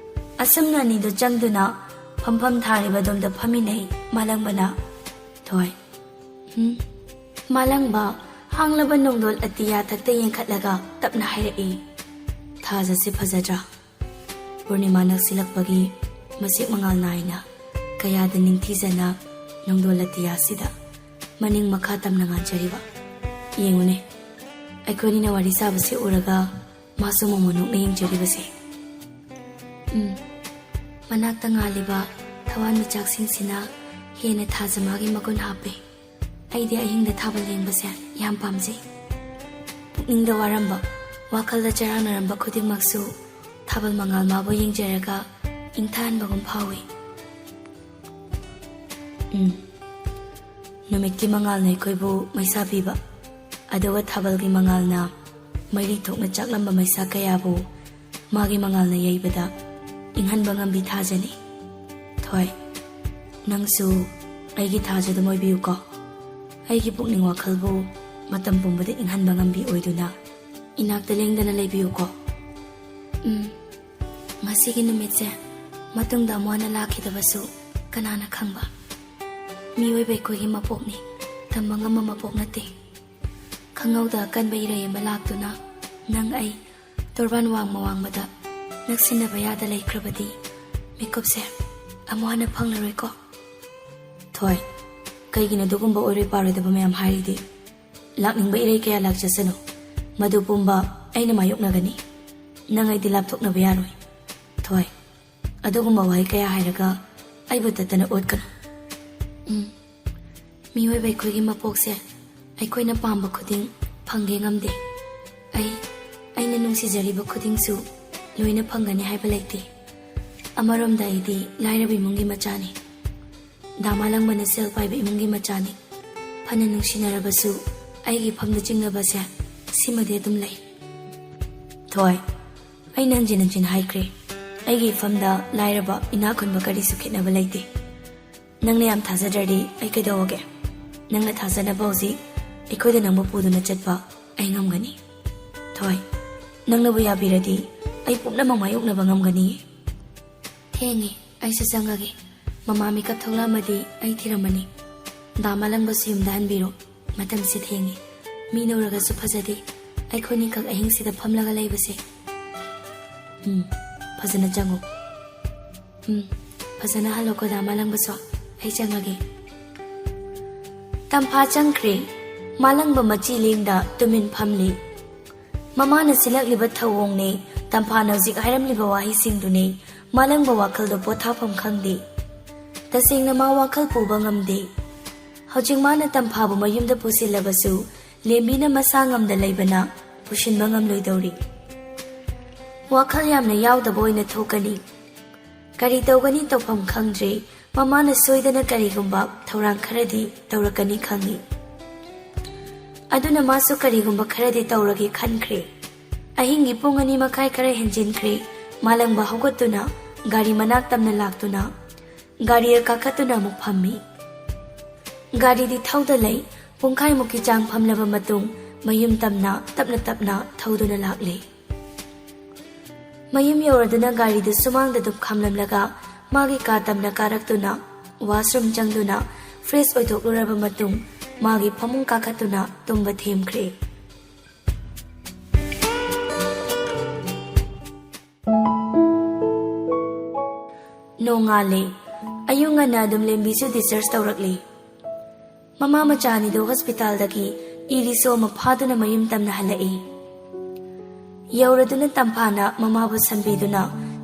ꯑꯁꯨꯝꯅ ꯑꯅꯤꯗꯨ ꯆꯪꯗꯨꯅ ꯐꯝꯐꯝ ꯊꯥꯔꯤꯕ ꯑꯗꯣꯝꯗ ꯐꯝꯃꯤꯟꯅꯩ ꯃꯥꯂꯪꯕꯅ꯫ "ꯊꯣꯏ꯫" "ꯎꯝ?" ꯃꯥꯂꯪꯕ ꯍꯥꯡꯂꯕ ꯅꯣꯡꯗꯣꯜ ꯑꯇꯤꯌꯥ ꯊꯛꯇ ꯌꯦꯡꯈꯠꯂꯒ ꯇꯞꯅ ꯍꯥꯏꯔꯛꯏ, "ꯊꯥꯖꯁꯦ ꯐꯖꯗ꯭ꯔꯥ? ꯄꯨꯔꯅꯤꯃꯥ ꯅꯛꯁꯤꯜꯂꯛꯄꯒꯤ ꯃꯁꯦꯛ ꯃꯉꯥꯜ ꯅꯥꯏꯅ ꯀꯌꯥꯗ ꯅꯤꯡꯊꯤꯖꯅ ꯅꯣꯡꯗꯣꯜ ꯑꯇꯤꯌꯥꯁꯤꯗ ꯃꯅꯤꯡ ꯃꯈꯥ ꯇꯝꯅ ꯉꯥꯟꯖꯔꯤꯕ꯫ ꯌꯦꯡꯉꯨꯅꯦ, ꯑꯩꯈꯣꯏꯅꯤꯅ ꯋꯥꯔꯤ ꯁꯥꯕꯁꯤ ꯎꯔꯒ ꯃꯥꯁꯨ ꯃꯣꯃꯣꯟ ꯅꯣꯛꯅ ꯌꯦꯡꯖꯔꯤꯕꯁꯦ꯫" "ꯎꯝ, ꯃꯅꯥꯛꯇ ꯉꯥꯜꯂꯤꯕ ꯊꯋꯥꯟꯃꯤꯆꯥꯛꯁꯤꯡꯁꯤꯅ ꯍꯦꯟꯅ ꯊꯥꯖ ꯃꯥꯒꯤ ꯃꯒꯨꯟ ꯍꯥꯞꯄꯦ꯫ ꯑꯩꯗꯤ ꯑꯍꯤꯡꯗ ꯊꯥꯕꯜ ꯌꯦꯡꯕꯁꯦ ꯌꯥꯝ ꯄꯥꯝꯖꯩ꯫ ꯄꯨꯛꯅꯤꯡꯗ ꯋꯥꯔꯝꯕ, ꯋꯥꯈꯜꯗ ꯆꯔꯥꯡꯅꯔꯝꯕ ꯈꯨꯗꯤꯡꯃꯛꯁꯨ ꯊꯥꯕꯜ ꯃꯉꯥꯜ ꯃꯥꯕꯨ ꯌꯦꯡꯖꯔꯒ ꯏꯪꯊꯍꯟꯕꯒꯨꯝ ꯐꯥꯎꯏ꯫" "ꯎꯝ, ꯅꯨꯃꯤꯠꯀꯤ ꯃꯉꯥꯜꯅ ꯑꯩꯈꯣꯏꯕꯨ ꯃꯩꯁꯥ ꯄꯤꯕ, ꯑꯗꯨꯒ ꯊꯥꯕꯜꯒꯤ ꯃꯉꯥꯜꯅ ꯃꯩꯔꯤ ꯊꯣꯛꯅ ꯆꯥꯛꯂꯝꯕ ꯃꯩꯁꯥ ꯀꯌꯥꯕꯨ ꯃꯥꯒꯤ ꯃꯉꯥꯜꯅ ꯌꯩꯕꯗ ꯏꯪꯍꯟꯕ ꯉꯝꯕꯤ ꯊꯥꯖꯅꯤ꯫ ꯊꯣꯏ, ꯅꯪꯁꯨ ꯑꯩꯒꯤ ꯊꯥꯖ ꯑꯗꯨꯝ ꯑꯣꯏꯕꯤꯌꯨꯀꯣ꯫ ꯑꯩꯒꯤ ꯄꯨꯛꯅꯤꯡ ꯋꯥꯈꯜꯕꯨ ꯃꯇꯝ ꯄꯨꯝꯕꯗ ꯏꯪꯍꯟꯕ ꯉꯝꯕꯤ ꯑꯣꯏꯗꯨꯅ ꯏꯅꯥꯛꯇ ꯂꯦꯡꯗꯅ ꯂꯩꯕꯤꯌꯨꯀꯣ꯫" "ꯎꯝ, ꯉꯁꯤꯒꯤ ꯅꯨꯃꯤꯠꯁꯦ ꯃꯇꯨꯡꯗ ꯑꯃꯨꯛ ꯍꯟꯅ ꯂꯥꯛꯈꯤꯗꯕꯁꯨ ꯀꯅꯥꯅ ꯈꯪꯕ? ꯃꯤꯑꯣꯏꯕ ꯑꯩꯈꯣꯏꯒꯤ ꯃꯄꯣꯛꯅꯤ, ꯇꯝꯕ ꯉꯝꯕ ꯃꯄꯣꯛ ꯅꯠꯇꯦ꯫ ꯈꯪꯍꯧꯗ ꯑꯀꯟꯕ ꯏꯔꯩ ꯑꯃ ꯂꯥꯛꯇꯨꯅ ꯅꯪ ꯑꯩ ꯇꯣꯔꯕꯥꯟ ꯋꯥꯡꯃ ꯋꯥꯡꯃꯗ ꯅꯛꯁꯤꯟꯅꯕ ꯌꯥꯗ ꯂꯩꯈ꯭ꯔꯕꯗꯤ ꯃꯤꯀꯨꯞꯁꯦ ꯑꯃꯨꯛ ꯍꯟꯅ ꯐꯪꯂꯔꯣꯏꯀꯣ꯫" "ꯊꯣꯏ, ꯀꯩꯒꯤꯅꯣ ꯑꯗꯨꯒꯨꯝꯕ ꯑꯣꯏꯔꯣꯏ ꯄꯥꯔꯣꯏꯗꯕ ꯃꯌꯥꯝ ꯍꯥꯏꯔꯤꯗꯤ? ꯂꯥꯛꯅꯤꯡꯕ ꯏꯔꯩ ꯀꯌꯥ ꯂꯥꯛꯆꯁꯅꯨ, ꯃꯗꯨ ꯄꯨꯝꯕ ꯑꯩꯅ ꯃꯥꯌꯣꯛꯅꯒꯅꯤ꯫ ꯅꯪ ꯑꯩꯗꯤ ꯂꯥꯞꯊꯣꯛꯅꯕ ꯌꯥꯔꯣꯏ꯫ ꯊꯣꯏ, ꯑꯗꯨꯒꯨꯝꯕ ꯋꯥꯍꯩ ꯀꯌꯥ ꯍꯥꯏꯔꯒ ꯑꯩꯕꯨ ꯇꯠꯇꯅ ꯑꯣꯠꯀꯅꯨ꯫" "ꯎꯝ, ꯃꯤꯑꯣꯏꯕ ꯑꯩꯈꯣꯏꯒꯤ ꯃꯄꯣꯛꯁꯦ ꯑꯩꯈꯣꯏꯅ ꯄꯥꯝꯕ ꯈꯨꯗꯤꯡ ꯐꯪꯒꯦ ꯉꯝꯗꯦ꯫ ꯑꯩ, ꯑꯩꯅ ꯅꯨꯡꯁꯤꯖꯔꯤꯕ ꯈꯨꯗꯤꯡꯁꯨ ꯂꯣꯏꯅ ꯐꯪꯒꯅꯤ ꯍꯥꯏꯕ ꯂꯩꯇꯦ꯫ ꯑꯃꯔꯣꯝꯗ ꯑꯩꯗꯤ ꯂꯥꯏꯔꯕ ꯏꯃꯨꯡꯒꯤ ꯃꯆꯥꯅꯤ꯫ ꯗꯥ ꯃꯥꯂꯪꯕꯅ ꯁꯦꯜ ꯄꯥꯏꯕ ꯏꯃꯨꯡꯒꯤ ꯃꯆꯥꯅꯤ꯫ ꯐꯅ ꯅꯨꯡꯁꯤꯅꯔꯕꯁꯨ ꯑꯩꯒꯤ ꯏꯐꯝꯗ ꯆꯤꯡꯅꯕꯁꯦ ꯁꯤꯃꯗꯤ ꯑꯗꯨꯝ ꯂꯩ꯫ ꯊꯣꯏ, ꯑꯩꯅ ꯍꯟꯖꯤꯟ ꯍꯟꯖꯤꯟ ꯍꯥꯏꯈ꯭ꯔꯦ, ꯑꯩꯒꯤ ꯏꯐꯝꯗ ꯂꯥꯏꯔꯕ ꯏꯅꯥꯛ ꯈꯨꯟꯕ ꯀꯔꯤꯁꯨ ꯈꯦꯠꯅꯕ ꯂꯩꯇꯦ꯫ ꯅꯪꯅ ꯌꯥꯝ ꯊꯥꯖꯗ꯭ꯔꯗꯤ ꯑꯩ ꯀꯩꯗꯧꯔꯒꯦ? ꯅꯪꯅ ꯊꯥꯖꯅꯕ ꯍꯧꯖꯤꯛ ꯑꯩꯈꯣꯏꯗ ꯅꯪꯕꯨ ꯄꯨꯗꯨꯅ ꯆꯠꯄ ꯑꯩ ꯉꯝꯒꯅꯤ꯫ ꯊꯣꯏ, ꯅꯪꯅꯕꯨ ꯌꯥꯕꯤꯔꯗꯤ ꯑꯩ ꯄꯨꯝꯅꯃꯛ ꯃꯥꯌꯣꯛꯅꯕ ꯉꯝꯒꯅꯤꯌꯦ꯫ ꯊꯦꯡꯉꯦ, ꯑꯩꯁꯨ ꯆꯪꯉꯒꯦ꯫ ꯃꯃꯥ ꯃꯤꯀꯞ ꯊꯣꯛꯂꯛꯑꯝꯃꯗꯤ ꯑꯩ ꯊꯤꯔꯝꯃꯅꯤ꯫ ꯗꯥ ꯃꯥꯂꯪꯕꯁꯨ ꯌꯨꯝꯗ ꯍꯟꯕꯤꯔꯣ꯫ ꯃꯇꯝꯁꯦ ꯊꯦꯡꯉꯦ꯫ ꯃꯤꯅ ꯎꯔꯒꯁꯨ ꯐꯖꯗꯦ ꯑꯩꯈꯣꯏꯅꯤꯈꯛ ꯑꯍꯤꯡꯁꯤꯗ ꯐꯝꯂꯒ ꯂꯩꯕꯁꯦ꯫ ꯎꯝ, ꯐꯖꯅ ꯆꯪꯉꯨ꯫ ꯎꯝ, ꯐꯖꯅ ꯍꯜꯂꯣꯀꯣ ꯗꯥ ꯃꯥꯂꯪꯕꯁꯨ꯫ ꯑꯩ ꯆꯪꯉꯒꯦ꯫ ꯇꯝꯐꯥ ꯆꯪꯈ꯭ꯔꯦ꯫ ꯃꯥꯂꯪꯕ ꯃꯆꯤ ꯂꯦꯡꯗ ꯇꯨꯃꯤꯟ ꯐꯝꯂꯤ꯫ ꯃꯃꯥꯅ ꯁꯤꯜꯂꯛꯂꯤꯕ ꯊꯧꯑꯣꯡꯅꯦ, ꯇꯝꯐꯥꯅ ꯍꯧꯖꯤꯛ ꯍꯥꯏꯔꯝꯂꯤꯕ ꯋꯥꯍꯩꯁꯤꯡꯗꯨꯅꯦ ꯃꯥꯂꯪꯕ ꯋꯥꯈꯜꯗꯣ ꯄꯣꯊꯥꯐꯝ ꯈꯪꯗꯦ꯫ ꯇꯁꯦꯡꯅ ꯃꯥ ꯋꯥꯈꯜ ꯄꯨꯕ ꯉꯝꯗꯦ꯫ ꯍꯧꯖꯤꯛ ꯃꯥꯅ ꯇꯝꯐꯥꯕꯨ ꯃꯌꯨꯝꯗ ꯄꯨꯁꯤꯜꯂꯕꯁꯨ ꯂꯦꯝꯕꯤꯅ ꯃꯁꯥ ꯉꯝꯗ ꯂꯩꯕꯅ ꯄꯨꯁꯤꯟꯕ ꯉꯝꯂꯣꯏꯗꯧꯔꯤ꯫ ꯋꯥꯈꯜ ꯌꯥꯝꯅ ꯌꯥꯎꯗꯕ ꯑꯣꯏꯅ ꯊꯣꯛꯀꯅꯤ꯫ ꯀꯔꯤ ꯇꯧꯒꯅꯤ ꯇꯧꯐꯝ ꯈꯪꯗ꯭ꯔꯦ꯫ ꯃꯃꯥꯅ ꯁꯣꯏꯗꯅ ꯀꯔꯤꯒꯨꯝꯕ ꯊꯧꯔꯥꯡ ꯈꯔꯗꯤ ꯇꯧꯔꯛꯀꯅꯤ ꯈꯪꯏ꯫ ꯑꯗꯨꯅ ꯃꯥꯁꯨ ꯀꯔꯤꯒꯨꯝꯕ ꯈꯔꯗꯤ ꯇꯧꯔꯒꯦ ꯈꯟꯈ꯭ꯔꯦ꯫ ꯑꯍꯤꯡꯒꯤ ꯄꯨꯡ ꯑꯅꯤ ꯃꯈꯥꯏ ꯈꯔ ꯍꯦꯟꯖꯤꯟꯈ꯭ꯔꯦ꯫ ꯃꯥꯂꯪꯕ ꯍꯧꯒꯠꯇꯨꯅ ꯒꯥꯔꯤ ꯃꯅꯥꯛ ꯇꯝꯅ ꯂꯥꯛꯇꯨꯅ ꯒꯥꯔꯤꯗ ꯀꯥꯈꯠꯇꯨꯅ ꯑꯃꯨꯛ ꯐꯝꯃꯤ꯫ ꯒꯥꯔꯤꯗꯤ ꯊꯧꯗ ꯂꯩ꯫ ꯄꯨꯡꯈꯥꯏꯃꯨꯛꯀꯤ ꯆꯥꯡ ꯐꯝꯂꯕ ꯃꯇꯨꯡ ꯃꯌꯨꯝ ꯇꯝꯅ ꯇꯞꯅ ꯇꯞꯅ ꯊꯧꯗꯨꯅ ꯂꯥꯛꯂꯦ꯫ ꯃꯌꯨꯝ ꯌꯧꯔꯗꯨꯅ ꯒꯥꯔꯤꯗꯨ ꯁꯨꯃꯥꯡꯗ ꯑꯗꯨꯝ ꯈꯥꯝꯂꯝꯂꯒ ꯃꯥꯒꯤ ꯀꯥ ꯇꯝꯅ ꯀꯥꯔꯛꯇꯨꯅ washroom ꯆꯪꯗꯨꯅ fresh ꯑꯣꯏꯊꯣꯛꯂꯨꯔꯕ ꯃꯇꯨꯡ ꯃꯥꯒꯤ ꯐꯃꯨꯡ ꯀꯥꯈꯠꯇꯨꯅ ꯇꯨꯝꯕ ꯊꯦꯝꯈ꯭ꯔꯦ꯫ ꯅꯣꯡꯉꯥꯜꯂꯦ꯫ ꯑꯌꯨꯛ ꯉꯟꯅ ꯑꯗꯨꯝ ꯂꯦꯝꯕꯤꯁꯨ discharge ꯇꯧꯔꯛꯂꯦ꯫ ꯃꯃꯥ ꯃꯆꯥ ꯑꯅꯤꯗꯨ hospitalꯗꯒꯤ ꯏ ꯔꯤꯁꯣ ꯑꯃ ꯐꯥꯗꯨꯅ ꯃꯌꯨꯝ ꯇꯝꯅ ꯍꯜꯂꯛꯏ꯫ ꯌꯧꯔꯗꯨꯅ ꯇꯝꯐꯥꯅ ꯃꯃꯥꯕꯨ ꯁꯟꯕꯤꯗꯨꯅ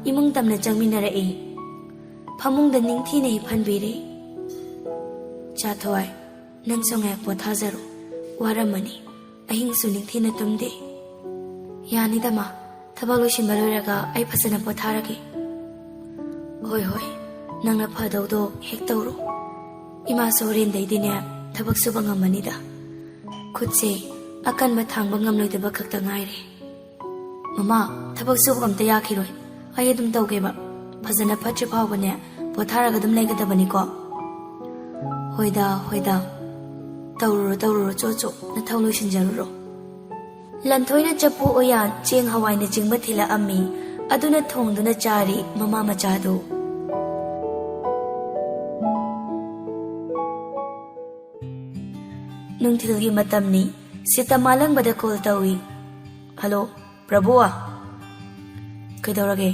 ꯏꯃꯨꯡ ꯇꯝꯅ ꯆꯪꯃꯤꯟꯅꯔꯛꯏ꯫ ꯐꯃꯨꯡꯗ ꯅꯤꯡꯊꯤꯅ ꯍꯤꯞꯍꯟꯕꯤꯔꯦ꯫ ꯆꯥꯊꯣꯏ, ꯅꯪꯁꯨ ꯉꯥꯏꯍꯥꯛ ꯄꯣꯊꯥꯖꯔꯣ꯫ ꯋꯥꯔꯝꯃꯅꯤ꯫ ꯑꯍꯤꯡꯁꯨ ꯅꯤꯡꯊꯤꯅ ꯇꯨꯝꯗꯦ꯫ ꯌꯥꯅꯤꯗ ꯃꯥ, ꯊꯕꯛ ꯂꯣꯏꯁꯤꯟꯕ ꯂꯣꯏꯔꯒ ꯑꯩ ꯐꯖꯅ ꯄꯣꯊꯥꯔꯒꯦ꯫ ꯍꯣꯏ ꯍꯣꯏ, ꯅꯪꯅ ꯐꯗꯧꯗꯣ ꯍꯦꯛ ꯇꯧꯔꯣ꯫ ꯏꯃꯥꯁꯨ ꯍꯣꯔꯦꯟꯗꯩꯗꯤꯅꯦ ꯊꯕꯛ ꯁꯨꯕ ꯉꯝꯃꯅꯤꯗ꯫ ꯈꯨꯠꯁꯦ ꯑꯀꯟꯕ ꯊꯥꯡꯕ ꯉꯝꯂꯣꯏꯗꯕ ꯈꯛꯇ ꯉꯥꯏꯔꯦ꯫ ꯃꯃꯥ, ꯊꯕꯛ ꯁꯨꯕ ꯑꯝꯇ ꯌꯥꯈꯤꯔꯣꯏ꯫ ꯑꯩ ꯑꯗꯨꯝ ꯇꯧꯒꯦꯕ꯫ ꯐꯖꯅ ꯐꯠꯇ꯭ꯔꯤ ꯐꯥꯎꯕꯅꯦ ꯄꯣꯊꯥꯔꯒ ꯑꯗꯨꯝ ꯂꯩꯒꯗꯕꯅꯤꯀꯣ꯫ ꯍꯣꯏꯗ ꯍꯣꯏꯗ, ꯇꯧꯔꯨꯔꯣ ꯇꯧꯔꯨꯔꯣ, ꯆꯣ ꯆꯣ, ꯅꯊꯧ ꯂꯣꯏꯁꯤꯟꯖꯔꯨꯔꯣ꯫ ꯂꯟꯊꯣꯏꯅ ꯆꯐꯨ ꯎꯌꯥꯟ, ꯆꯦꯡ ꯍꯋꯥꯏꯅꯆꯤꯡꯕ ꯊꯤꯜꯂꯛꯑꯝꯃꯤ꯫ ꯑꯗꯨꯅ ꯊꯣꯡꯗꯨꯅ ꯆꯥꯔꯤ ꯃꯃꯥ ꯃꯆꯥꯗꯨ꯫ ꯅꯨꯡꯊꯤꯜꯒꯤ ꯃꯇꯝꯅꯤ꯫ ꯁꯤꯇ ꯃꯥꯂꯪꯕꯗ ꯀꯣꯜ ꯇꯧꯏ꯫ "ꯍꯜꯂꯣ, ꯄ꯭ꯔꯚꯨ?" "ꯀꯩꯗꯧꯔꯒꯦ?"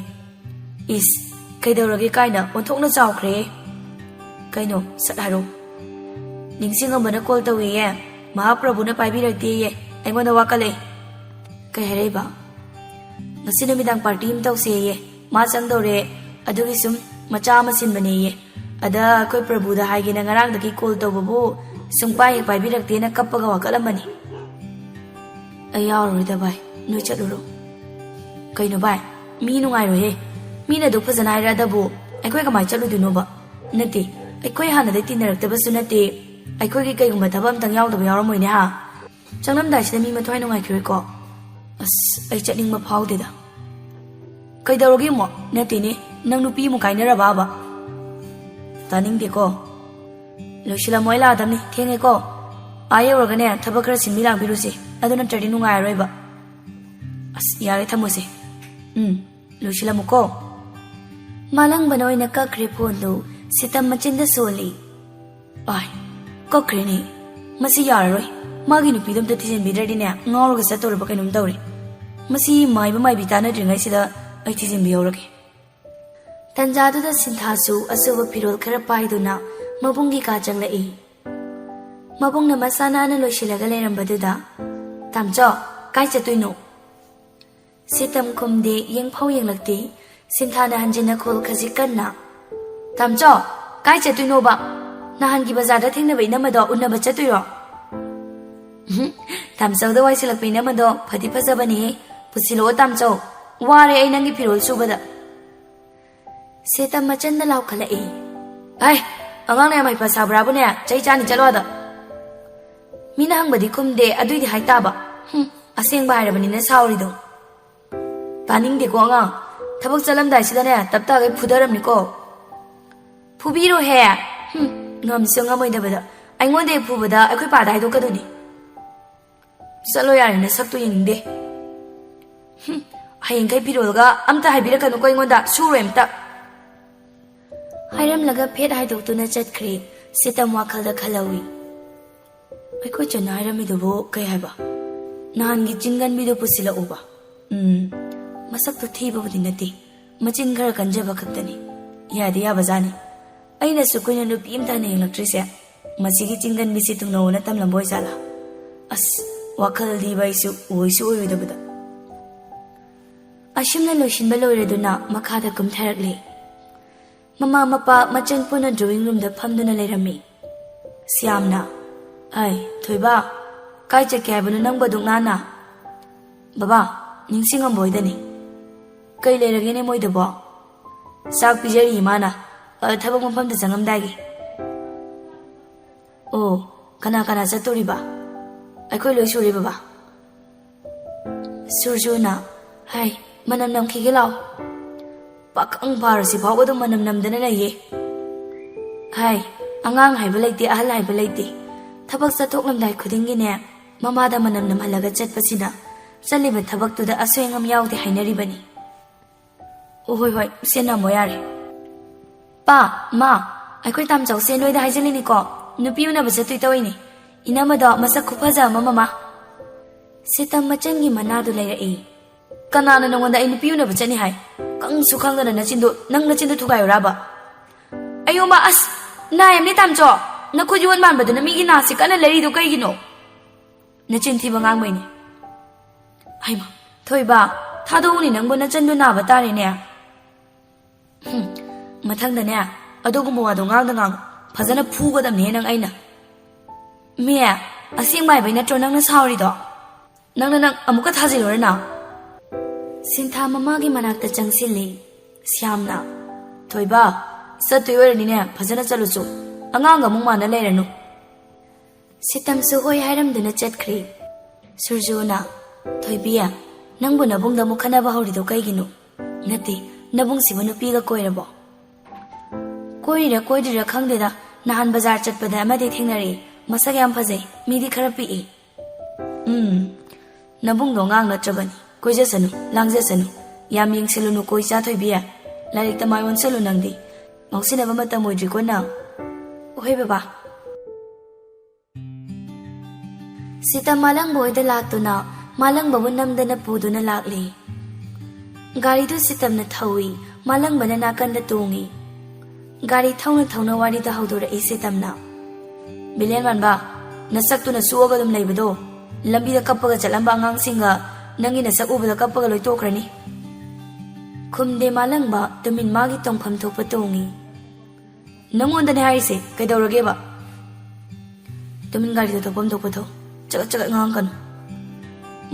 "ꯏꯁ, ꯀꯩꯗꯧꯔꯒꯦ ꯀꯥꯏꯅ ꯑꯣꯟꯊꯣꯛꯅ ꯆꯥꯎꯈ꯭ꯔꯦ꯫ ꯀꯩꯅꯣ, ꯁꯠ ꯍꯥꯏꯔꯣ꯫" "ꯅꯤꯡꯁꯤꯡꯉꯝꯕꯅ ꯀꯣꯜ ꯇꯧꯏꯌꯦ, ꯃꯍꯥꯄ꯭ꯔꯚꯨꯅ ꯄꯥꯏꯕꯤꯔꯛꯇꯦꯌꯦ, ꯑꯩꯉꯣꯟꯗ ꯋꯥꯀꯠꯂꯦ꯫" "ꯀꯩ ꯍꯥꯏꯔꯛꯏꯕ?" "ꯉꯁꯤ ꯅꯨꯃꯤꯗꯥꯡ ꯄꯥꯔꯇꯤ ꯑꯃ ꯇꯧꯁꯦꯌꯦ, ꯃꯥ ꯆꯪꯗꯧꯔꯦ, ꯑꯗꯨꯒꯤ ꯁꯨꯝ ꯃꯆꯥ ꯑꯃ ꯁꯤꯟꯕꯅꯦꯌꯦ꯫ ꯑꯗ ꯑꯩꯈꯣꯏ ꯄ꯭ꯔꯚꯨꯗ ꯍꯥꯏꯒꯦꯅ ꯉꯔꯥꯡꯗꯒꯤ ꯀꯣꯜ ꯇꯧꯕꯕꯨ ꯁꯨꯡꯄꯥꯏ ꯍꯦꯛ ꯄꯥꯏꯕꯤꯔꯛꯇꯦꯅ ꯀꯞꯄꯒ ꯋꯥꯀꯠꯂꯝꯕꯅꯤ꯫" "ꯑꯩ ꯌꯥꯎꯔꯔꯣꯏꯗ ꯚꯥꯏ, ꯅꯣꯏ ꯆꯠꯂꯨꯔꯣ꯫" "ꯀꯩꯅꯣ ꯚꯥꯏ, ꯃꯤ ꯅꯨꯡꯉꯥꯏꯔꯣꯏꯍꯦ꯫ ꯃꯤꯅ ꯑꯗꯨꯛ ꯐꯖꯅ ꯍꯥꯏꯔꯛꯑꯗꯕꯨ ꯑꯩꯈꯣꯏ ꯀꯃꯥꯏꯅ ꯆꯠꯂꯨꯗꯣꯏꯅꯣꯕ? ꯅꯠꯇꯦ, ꯑꯩꯈꯣꯏ ꯍꯥꯟꯅꯗꯩ ꯇꯤꯟꯅꯔꯛꯇꯕꯁꯨ ꯅꯠꯇꯦ꯫ ꯑꯩꯈꯣꯏꯒꯤ ꯀꯩꯒꯨꯝꯕ ꯊꯕꯛ ꯑꯝꯇꯪ ꯌꯥꯎꯗꯕ ꯌꯥꯎꯔꯝꯃꯣꯏꯅꯦ ꯍꯥ? ꯆꯪꯂꯝꯗꯥꯏꯁꯤꯗ ꯃꯤ ꯃꯊ꯭ꯋꯥꯏ ꯅꯨꯡꯉꯥꯏꯈꯤꯔꯣꯏꯀꯣ꯫ ꯑꯁ, ꯑꯩ ꯆꯠꯅꯤꯡꯕ ꯐꯥꯎꯗꯦꯗ꯫" "ꯀꯩꯗꯧꯔꯒꯦ ꯑꯃꯨꯛ? ꯅꯠꯇꯦꯅꯦ, ꯅꯪ ꯅꯨꯄꯤ ꯑꯃꯨꯛ ꯀꯥꯏꯅꯔꯕꯕ?" "ꯇꯥꯅꯤꯡꯗꯦꯀꯣ꯫ ꯂꯣꯏꯁꯤꯜꯂꯝꯃꯣ, ꯑꯩ ꯂꯥꯛꯑꯗꯝꯅꯤ, ꯊꯦꯡꯉꯦꯀꯣ꯫ ꯑꯥ ꯌꯧꯔꯒꯅꯦ ꯊꯕꯛ ꯈꯔ ꯁꯤꯟꯕꯤ ꯂꯥꯡꯕꯤꯔꯨꯁꯦ, ꯑꯗꯨ ꯅꯠꯇ꯭ꯔꯗꯤ ꯅꯨꯡꯉꯥꯏꯔꯔꯣꯏꯕ꯫" "ꯑꯁ, ꯌꯥꯔꯦ, ꯊꯝꯃꯣꯁꯦ꯫ ꯎꯝ, ꯂꯣꯏꯁꯤꯜꯂꯝꯃꯨꯀꯣ꯫" ꯃꯥꯂꯪꯕꯅ ꯑꯣꯏꯅ ꯀꯛꯈ꯭ꯔꯦ ꯐꯣꯟꯗꯨ꯫ ꯁꯤꯇꯝ ꯃꯆꯤꯟꯗ ꯁꯣꯜꯂꯤ꯫ "ꯑꯥꯏ, ꯀꯛꯈ꯭ꯔꯦꯅꯦ꯫ ꯃꯁꯤ ꯌꯥꯔꯔꯣꯏ꯫ ꯃꯥꯒꯤ ꯅꯨꯄꯤꯗꯣ ꯑꯝꯇ ꯊꯤꯖꯤꯟꯕꯤꯗ꯭ꯔꯗꯤꯅꯦ ꯉꯥꯎꯔꯒ ꯆꯠꯇꯧꯔꯕ ꯀꯩꯅꯣꯝ ꯇꯧꯔꯦ꯫ ꯃꯁꯤ ꯃꯥꯏꯕ ꯃꯥꯏꯕꯤ ꯇꯥꯟꯅꯗ꯭ꯔꯤꯉꯩꯁꯤꯗ ꯑꯩ ꯊꯤꯖꯤꯟꯕꯤꯍꯧꯔꯒꯦ꯫" ꯇꯟꯖꯥꯗꯨꯗ ꯁꯤꯟꯊꯥꯁꯨ ꯑꯁꯨꯕ ꯐꯤꯔꯣꯜ ꯈꯔ ꯄꯥꯏꯗꯨꯅ ꯃꯕꯨꯡꯒꯤ ꯀꯥ ꯆꯪꯂꯛꯏ꯫ ꯃꯕꯨꯡꯅ ꯃꯁꯥ ꯅꯥꯟꯅ ꯂꯣꯏꯁꯤꯜꯂꯒ ꯂꯩꯔꯝꯕꯗꯨꯗ, "ꯇꯥꯝꯆꯧ, ꯀꯥꯏ ꯆꯠꯇꯣꯏꯅꯣ?" ꯁꯤꯇꯝ ꯈꯨꯝꯗꯦ, ꯌꯦꯡꯐꯥꯎ ꯌꯦꯡꯂꯛꯇꯦ꯫ ꯁꯤꯟꯊꯥꯅ ꯍꯟꯖꯤꯟꯅ ꯈꯣꯜ ꯈꯖꯤꯛ ꯀꯟꯅ, "ꯇꯥꯝꯆꯧ, ꯀꯥꯏ ꯆꯠꯇꯣꯏꯅꯣꯕ? ꯅꯍꯥꯟꯒꯤ ꯕꯖꯥꯔꯗ ꯊꯦꯡꯅꯕ ꯏꯅꯝꯃꯗꯣ ꯎꯅꯕ ꯆꯠꯇꯣꯏꯔꯣ?" "ꯎꯝꯍꯨꯝ, ꯇꯥꯝꯆꯧꯗ ꯋꯥꯏꯁꯤꯜꯂꯛꯄ ꯏꯅꯝꯃꯗꯣ ꯐꯗꯤ ꯐꯖꯕꯅꯤꯍꯦ꯫ ꯄꯨꯁꯤꯜꯂꯛꯑꯣ ꯇꯥꯝꯆꯧ, ꯋꯥꯔꯦ ꯑꯩ ꯅꯪꯒꯤ ꯐꯤꯔꯣꯜ ꯁꯨꯕꯗ꯫ ꯁꯦꯇꯝ ꯃꯆꯟꯗ ꯂꯥꯎꯈꯠꯂꯛꯏ꯫ ꯑꯩ, ꯑꯉꯥꯡꯅ ꯌꯥꯝ ꯍꯩꯄꯥ ꯁꯥꯕ꯭ꯔꯥꯕꯨꯅꯦ, ꯆꯩ ꯆꯥꯅꯤ, ꯆꯠꯂꯣ ꯑꯗ꯫ ꯃꯤꯅ ꯍꯪꯕꯗꯤ ꯈꯨꯝꯗꯦ, ꯑꯗꯨꯏꯗꯤ ꯍꯥꯏꯇꯥꯕ꯫ ꯍꯨꯝ, ꯑꯁꯦꯡꯕ ꯍꯥꯏꯔꯕꯅꯤꯅ ꯁꯥꯎꯔꯤꯗꯣ꯫ ꯇꯥꯅꯤꯡꯗꯦꯀꯣ ꯑꯉꯥꯡ, ꯊꯕꯛ ꯆꯠꯂꯝꯗꯥꯏꯁꯤꯗꯅꯦ ꯇꯞꯇꯥꯒꯩ ꯐꯨꯗꯔꯝꯅꯤꯀꯣ꯫ ꯐꯨꯕꯤꯔꯣꯍꯦ꯫ ꯍꯨꯝ, ꯉꯝꯁꯨ ꯉꯝꯃꯣꯏꯗꯕꯗ꯫ ꯑꯩꯉꯣꯟꯗ ꯍꯦꯛ ꯐꯨꯕꯗ ꯑꯩꯈꯣꯏ ꯄꯥꯗ ꯍꯥꯏꯗꯣꯛꯀꯗꯣꯏꯅꯤ꯫ ꯆꯠꯂꯣ ꯌꯥꯔꯦ, ꯅꯁꯛꯇꯨ ꯌꯦꯡꯅꯤꯡꯗꯦ꯫ ꯍꯨꯝ, ꯍꯌꯦꯡꯈꯩ ꯐꯤꯔꯣꯜꯒ ꯑꯝꯇ ꯍꯥꯏꯕꯤꯔꯛꯀꯅꯨꯀꯣ ꯑꯩꯉꯣꯟꯗ, ꯁꯨꯔꯣꯏ ꯑꯝꯇ꯫ ꯍꯥꯏꯔꯝꯂꯒ ꯐꯦꯠ ꯍꯥꯏꯗꯣꯛꯇꯨꯅ ꯆꯠꯈ꯭ꯔꯦ꯫ ꯁꯦꯇꯝ ꯋꯥꯈꯜꯗ ꯈꯜꯍꯧꯏ꯫ ꯑꯩꯈꯣꯏ ꯆꯟꯅ ꯍꯥꯏꯔꯝꯃꯤꯗꯨꯕꯨ ꯀꯩ ꯍꯥꯏꯕ? ꯅꯍꯥꯟꯒꯤ ꯆꯤꯡꯒꯟꯕꯤꯗꯨ ꯄꯨꯁꯤꯜꯂꯛꯎꯕ꯫ ꯎꯝ, ꯃꯁꯛꯇꯨ ꯊꯤꯕꯕꯨꯗꯤ ꯅꯠꯇꯦ, ꯃꯆꯤꯟ ꯈꯔ ꯀꯟꯖꯕ ꯈꯛꯇꯅꯤ꯫ ꯌꯥꯗꯤ ꯌꯥꯕꯖꯥꯠꯅꯤ꯫ ꯑꯩꯅꯁꯨ ꯀꯨꯏꯅ ꯅꯨꯄꯤ ꯑꯝꯇ ꯍꯟꯅ ꯌꯦꯡꯂꯛꯇ꯭ꯔꯤꯁꯦ꯫ ꯃꯁꯤꯒꯤ ꯆꯤꯡꯒꯟꯕꯤꯁꯤ ꯊꯨꯡꯅꯧꯅ ꯇꯝꯂꯝꯕ ꯑꯣꯏꯖꯥꯠꯂꯥ? ꯑꯁ, ꯋꯥꯈꯜꯗꯤ ꯏꯕ ꯑꯩꯁꯨ ꯑꯣꯏꯁꯨ ꯑꯣꯏꯔꯣꯏꯗꯕꯗ꯫ ꯑꯁꯨꯝꯅ ꯂꯣꯏꯁꯤꯟꯕ ꯂꯣꯏꯔꯗꯨꯅ ꯃꯈꯥꯗ ꯀꯨꯝꯊꯔꯛꯂꯦ꯫ ꯃꯃꯥ ꯃꯄꯥ ꯃꯆꯟ ꯄꯨꯟꯅ drawing roomꯗ ꯐꯝꯗꯨꯅ ꯂꯩꯔꯝꯃꯤ꯫ ꯁ꯭ꯌꯥꯝꯅ, "ꯑꯩ, ꯊꯣꯏꯕ, ꯀꯥꯏ ꯆꯠꯀꯦ ꯍꯥꯏꯕꯅꯣ ꯅꯪꯕꯨ ꯑꯗꯨꯛ ꯅꯥꯟꯅ?" "ꯕꯕꯥ, ꯅꯤꯡꯁꯤꯡꯉꯝꯕ ꯍꯣꯏꯗꯅꯤ꯫" "ꯀꯩ ꯂꯩꯔꯒꯦꯅꯦ ꯃꯣꯏꯗꯨꯕꯣ?" "ꯆꯥꯛ ꯄꯤꯖꯔꯤ ꯏꯃꯥꯅ, ꯑ, ꯊꯕꯛ ꯃꯐꯝꯗ ꯆꯪꯉꯝꯗꯥꯏꯒꯤ꯫" "ꯑꯣ, ꯀꯅꯥ ꯀꯅꯥ ꯆꯠꯇꯣꯔꯤꯕ?" "ꯑꯩꯈꯣꯏ ꯂꯣꯏ ꯁꯨꯔꯦ ꯕꯕꯥ꯫" ꯁꯨꯔꯖꯨꯅ, "ꯍꯥꯏ, ꯃꯅꯝ ꯅꯝꯈꯤꯒꯦ ꯂꯥꯎ꯫" ꯄꯥꯈꯪ ꯐꯥꯔꯁꯤ ꯐꯥꯎꯕ ꯑꯗꯨꯝ ꯃꯅꯝ ꯅꯝꯗꯅ ꯂꯩꯌꯦ꯫ ꯍꯥꯏ, ꯑꯉꯥꯡ ꯍꯥꯏꯕ ꯂꯩꯇꯦ, ꯑꯍꯜ ꯍꯥꯏꯕ ꯂꯩꯇꯦ꯫ ꯊꯕꯛ ꯆꯠꯊꯣꯛꯂꯝꯗꯥꯏ ꯈꯨꯗꯤꯡꯒꯤꯅꯦ, ꯃꯃꯥꯗ ꯃꯅꯝ ꯅꯝꯍꯜꯂꯒ ꯆꯠꯄꯁꯤꯅ ꯆꯠꯂꯤꯕ ꯊꯕꯛꯇꯨꯗ ꯑꯁꯣꯏ ꯑꯉꯥꯝ ꯌꯥꯎꯗꯦ ꯍꯥꯏꯅꯔꯤꯕꯅꯤ꯫ ꯑꯣ, ꯍꯣꯏ, ꯍꯣꯏ, ꯁꯦ ꯅꯝꯃꯣ ꯌꯥꯔꯦ꯫ ꯄꯥ, ꯃꯥ, ꯑꯩꯈꯣꯏ ꯇꯥꯝꯆꯧꯁꯦ ꯅꯣꯏꯗ ꯍꯥꯏꯖꯤꯜꯂꯤꯅꯤꯀꯣ, ꯅꯨꯄꯤ ꯎꯅꯕ ꯆꯠꯇꯣꯏ ꯇꯧꯏꯅꯤ꯫ ꯏꯅꯝꯃꯗꯣ ꯃꯁꯛ ꯈꯨꯐꯖ ꯑꯃ, ꯃꯃꯥ꯫ ꯁꯦꯇꯝ ꯃꯆꯟꯒꯤ ꯃꯅꯥꯗꯨ ꯂꯩꯔꯛꯏ꯫ "ꯀꯅꯥꯅ ꯅꯉꯣꯟꯗ ꯑꯩ ꯅꯨꯄꯤ ꯎꯅꯕ ꯆꯠꯅꯤ ꯍꯥꯏ? ꯈꯪꯁꯨ ꯈꯪꯗꯅ ꯅꯆꯤꯟꯗꯣ, ꯅꯪ ꯅꯆꯤꯟꯗꯣ ꯊꯨꯒꯥꯏꯌꯨꯔꯥꯕ?" "ꯑꯌꯣꯃ, ꯑꯁ! ꯅꯥ ꯌꯥꯝꯅꯤ ꯇꯥꯝꯆꯧ! ꯅꯈꯨꯠ ꯌꯣꯠ ꯃꯥꯟꯕꯗꯨꯅ ꯃꯤꯒꯤ ꯅꯥꯁꯤ ꯀꯟꯅ ꯂꯩꯔꯤꯗꯣ ꯀꯩꯒꯤꯅꯣ?" "ꯅꯆꯤꯟ ꯊꯤꯕ ꯉꯥꯡꯕꯩꯅꯦ꯫" "ꯍꯩꯃꯥ, ꯊꯣꯏꯕ, ꯊꯥꯗꯣꯛꯎꯅꯤ ꯅꯪꯕꯨ, ꯅꯆꯟꯗꯣ ꯅꯥꯕ ꯇꯥꯔꯦꯅꯦ꯫" "ꯍꯨꯝ, ꯃꯊꯪꯗꯅꯦ ꯑꯗꯨꯒꯨꯝꯕ ꯋꯥꯗꯣ ꯉꯥꯡꯗ ꯉꯥꯡꯉꯨ꯫ ꯐꯖꯅ ꯐꯨꯒꯗꯕꯅꯦ ꯅꯪ ꯑꯩꯅ꯫" "ꯃꯦ, ꯑꯁꯦꯡꯕ ꯍꯥꯏꯕꯩ ꯅꯠꯇ꯭ꯔꯣ ꯅꯪꯅ ꯁꯥꯎꯔꯤꯗꯣ? ꯅꯪꯅ ꯅꯪ ꯑꯃꯨꯛꯀ ꯊꯥꯖꯤꯜꯂꯨꯔꯅ?" ꯁꯤꯟꯊꯥ ꯃꯃꯥꯒꯤ ꯃꯅꯥꯛꯇ ꯆꯪꯁꯤꯜꯂꯤ꯫ ꯁ꯭ꯌꯥꯝꯅ, "ꯊꯣꯏꯕ, ꯆꯠꯇꯣꯏ ꯑꯣꯏꯔꯅꯤꯅꯦ, ꯐꯖꯅ ꯆꯠꯂꯨꯆꯣ꯫ ꯑꯉꯥꯡꯒ ꯑꯃꯨꯛ ꯃꯥꯟꯅ ꯂꯩꯔꯅꯨ꯫" ꯁꯤꯇꯝꯁꯨ ꯍꯣꯏ ꯍꯥꯏꯔꯝꯗꯨꯅ ꯆꯠꯈ꯭ꯔꯦ꯫ ꯁꯨꯔꯖꯨꯅ, "ꯊꯣꯏꯕꯤ, ꯅꯪꯕꯨ ꯅꯕꯨꯡꯗ ꯑꯃꯨꯛ ꯈꯠꯅꯕ ꯍꯧꯔꯤꯗꯣ ꯀꯩꯒꯤꯅꯣ? ꯅꯠꯇꯦ, ꯅꯕꯨꯡꯁꯤꯕꯨ ꯅꯨꯄꯤꯒ ꯀꯣꯏꯔꯕꯣ?" "ꯀꯣꯏꯔꯤꯔ ꯀꯣꯏꯗ꯭ꯔꯤꯔ ꯈꯪꯗꯦꯗ, ꯅꯍꯥꯟ ꯕꯖꯥꯔ ꯆꯠꯄꯗ ꯑꯃꯗꯤ ꯊꯦꯡꯅꯔꯛꯏ, ꯃꯁꯛ ꯌꯥꯝ ꯐꯖꯩ, ꯃꯤꯗꯤ ꯈꯔ ꯄꯤꯛꯏ꯫" "ꯎꯝ, ꯅꯕꯨꯡꯗꯣ ꯑꯉꯥꯡ ꯅꯠꯇ꯭ꯔꯕꯅꯤ, ꯀꯣꯏꯖꯁꯅꯨ, ꯂꯥꯡꯖꯁꯅꯨ, ꯌꯥꯝ ꯌꯦꯡꯁꯤꯜꯂꯨꯅꯨꯀꯣ ꯏꯆꯥ ꯊꯣꯏꯕꯤ, ꯂꯥꯏꯔꯤꯛꯇ ꯃꯥꯏ ꯑꯣꯟꯁꯤꯜꯂꯨ ꯅꯪꯗꯤ, ꯉꯥꯎꯁꯤꯟꯅꯕ ꯃꯇꯝ ꯑꯣꯏꯗ꯭ꯔꯤꯀꯣ ꯅꯪ꯫" "ꯍꯣꯏ ꯕꯕꯥ꯫" ꯁꯤꯇꯝ ꯃꯥꯂꯪꯕ ꯍꯣꯏꯗ ꯂꯥꯛꯇꯨꯅ ꯃꯥꯂꯪꯕꯕꯨ ꯅꯝꯗꯅ ꯄꯨꯗꯨꯅ ꯂꯥꯛꯂꯤ꯫ ꯒꯥꯔꯤꯗꯨ ꯁꯤꯇꯝꯅ ꯊꯧꯏ, ꯃꯥꯂꯪꯕꯅ ꯅꯥꯀꯟꯗ ꯇꯣꯡꯏ꯫ ꯒꯥꯔꯤ ꯊꯧꯅ ꯊꯧꯅ ꯋꯥꯔꯤꯗ ꯍꯧꯗꯣꯔꯛꯏ ꯁꯤꯇꯝꯅ꯫ "ꯕꯤꯂꯦꯟ ꯃꯥꯟꯕ, ꯅꯁꯛꯇꯨꯅ ꯁꯣꯛꯑꯒ ꯑꯗꯨꯝ ꯂꯩꯕꯗꯣ, ꯂꯝꯕꯤꯗ ꯀꯞꯄꯒ ꯆꯠꯂꯝꯕ ꯑꯉꯥꯡꯁꯤꯡꯒ ꯅꯪꯒꯤ ꯅꯁꯛ ꯎꯕꯗ ꯀꯞꯄꯒ ꯂꯣꯏ ꯇꯣꯛꯈ꯭ꯔꯅꯤ꯫" ꯈꯨꯝꯗꯦ ꯃꯥꯂꯪꯕ, ꯇꯨꯃꯤꯟ ꯃꯥꯒꯤ ꯇꯣꯡꯐꯝ ꯊꯣꯛꯄ ꯇꯣꯡꯏ꯫ "ꯅꯪꯉꯣꯟꯗꯅꯦ ꯍꯥꯏꯔꯤꯁꯦ, ꯀꯩꯗꯧꯔꯒꯦꯕ?" "ꯇꯨꯃꯤꯟ ꯒꯥꯔꯤꯗꯣ ꯊꯣꯛꯐꯝ ꯊꯣꯛꯄ ꯊꯧ, ꯆꯒꯠ ꯆꯒꯠ ꯉꯥꯡꯉꯛꯀꯅꯨ꯫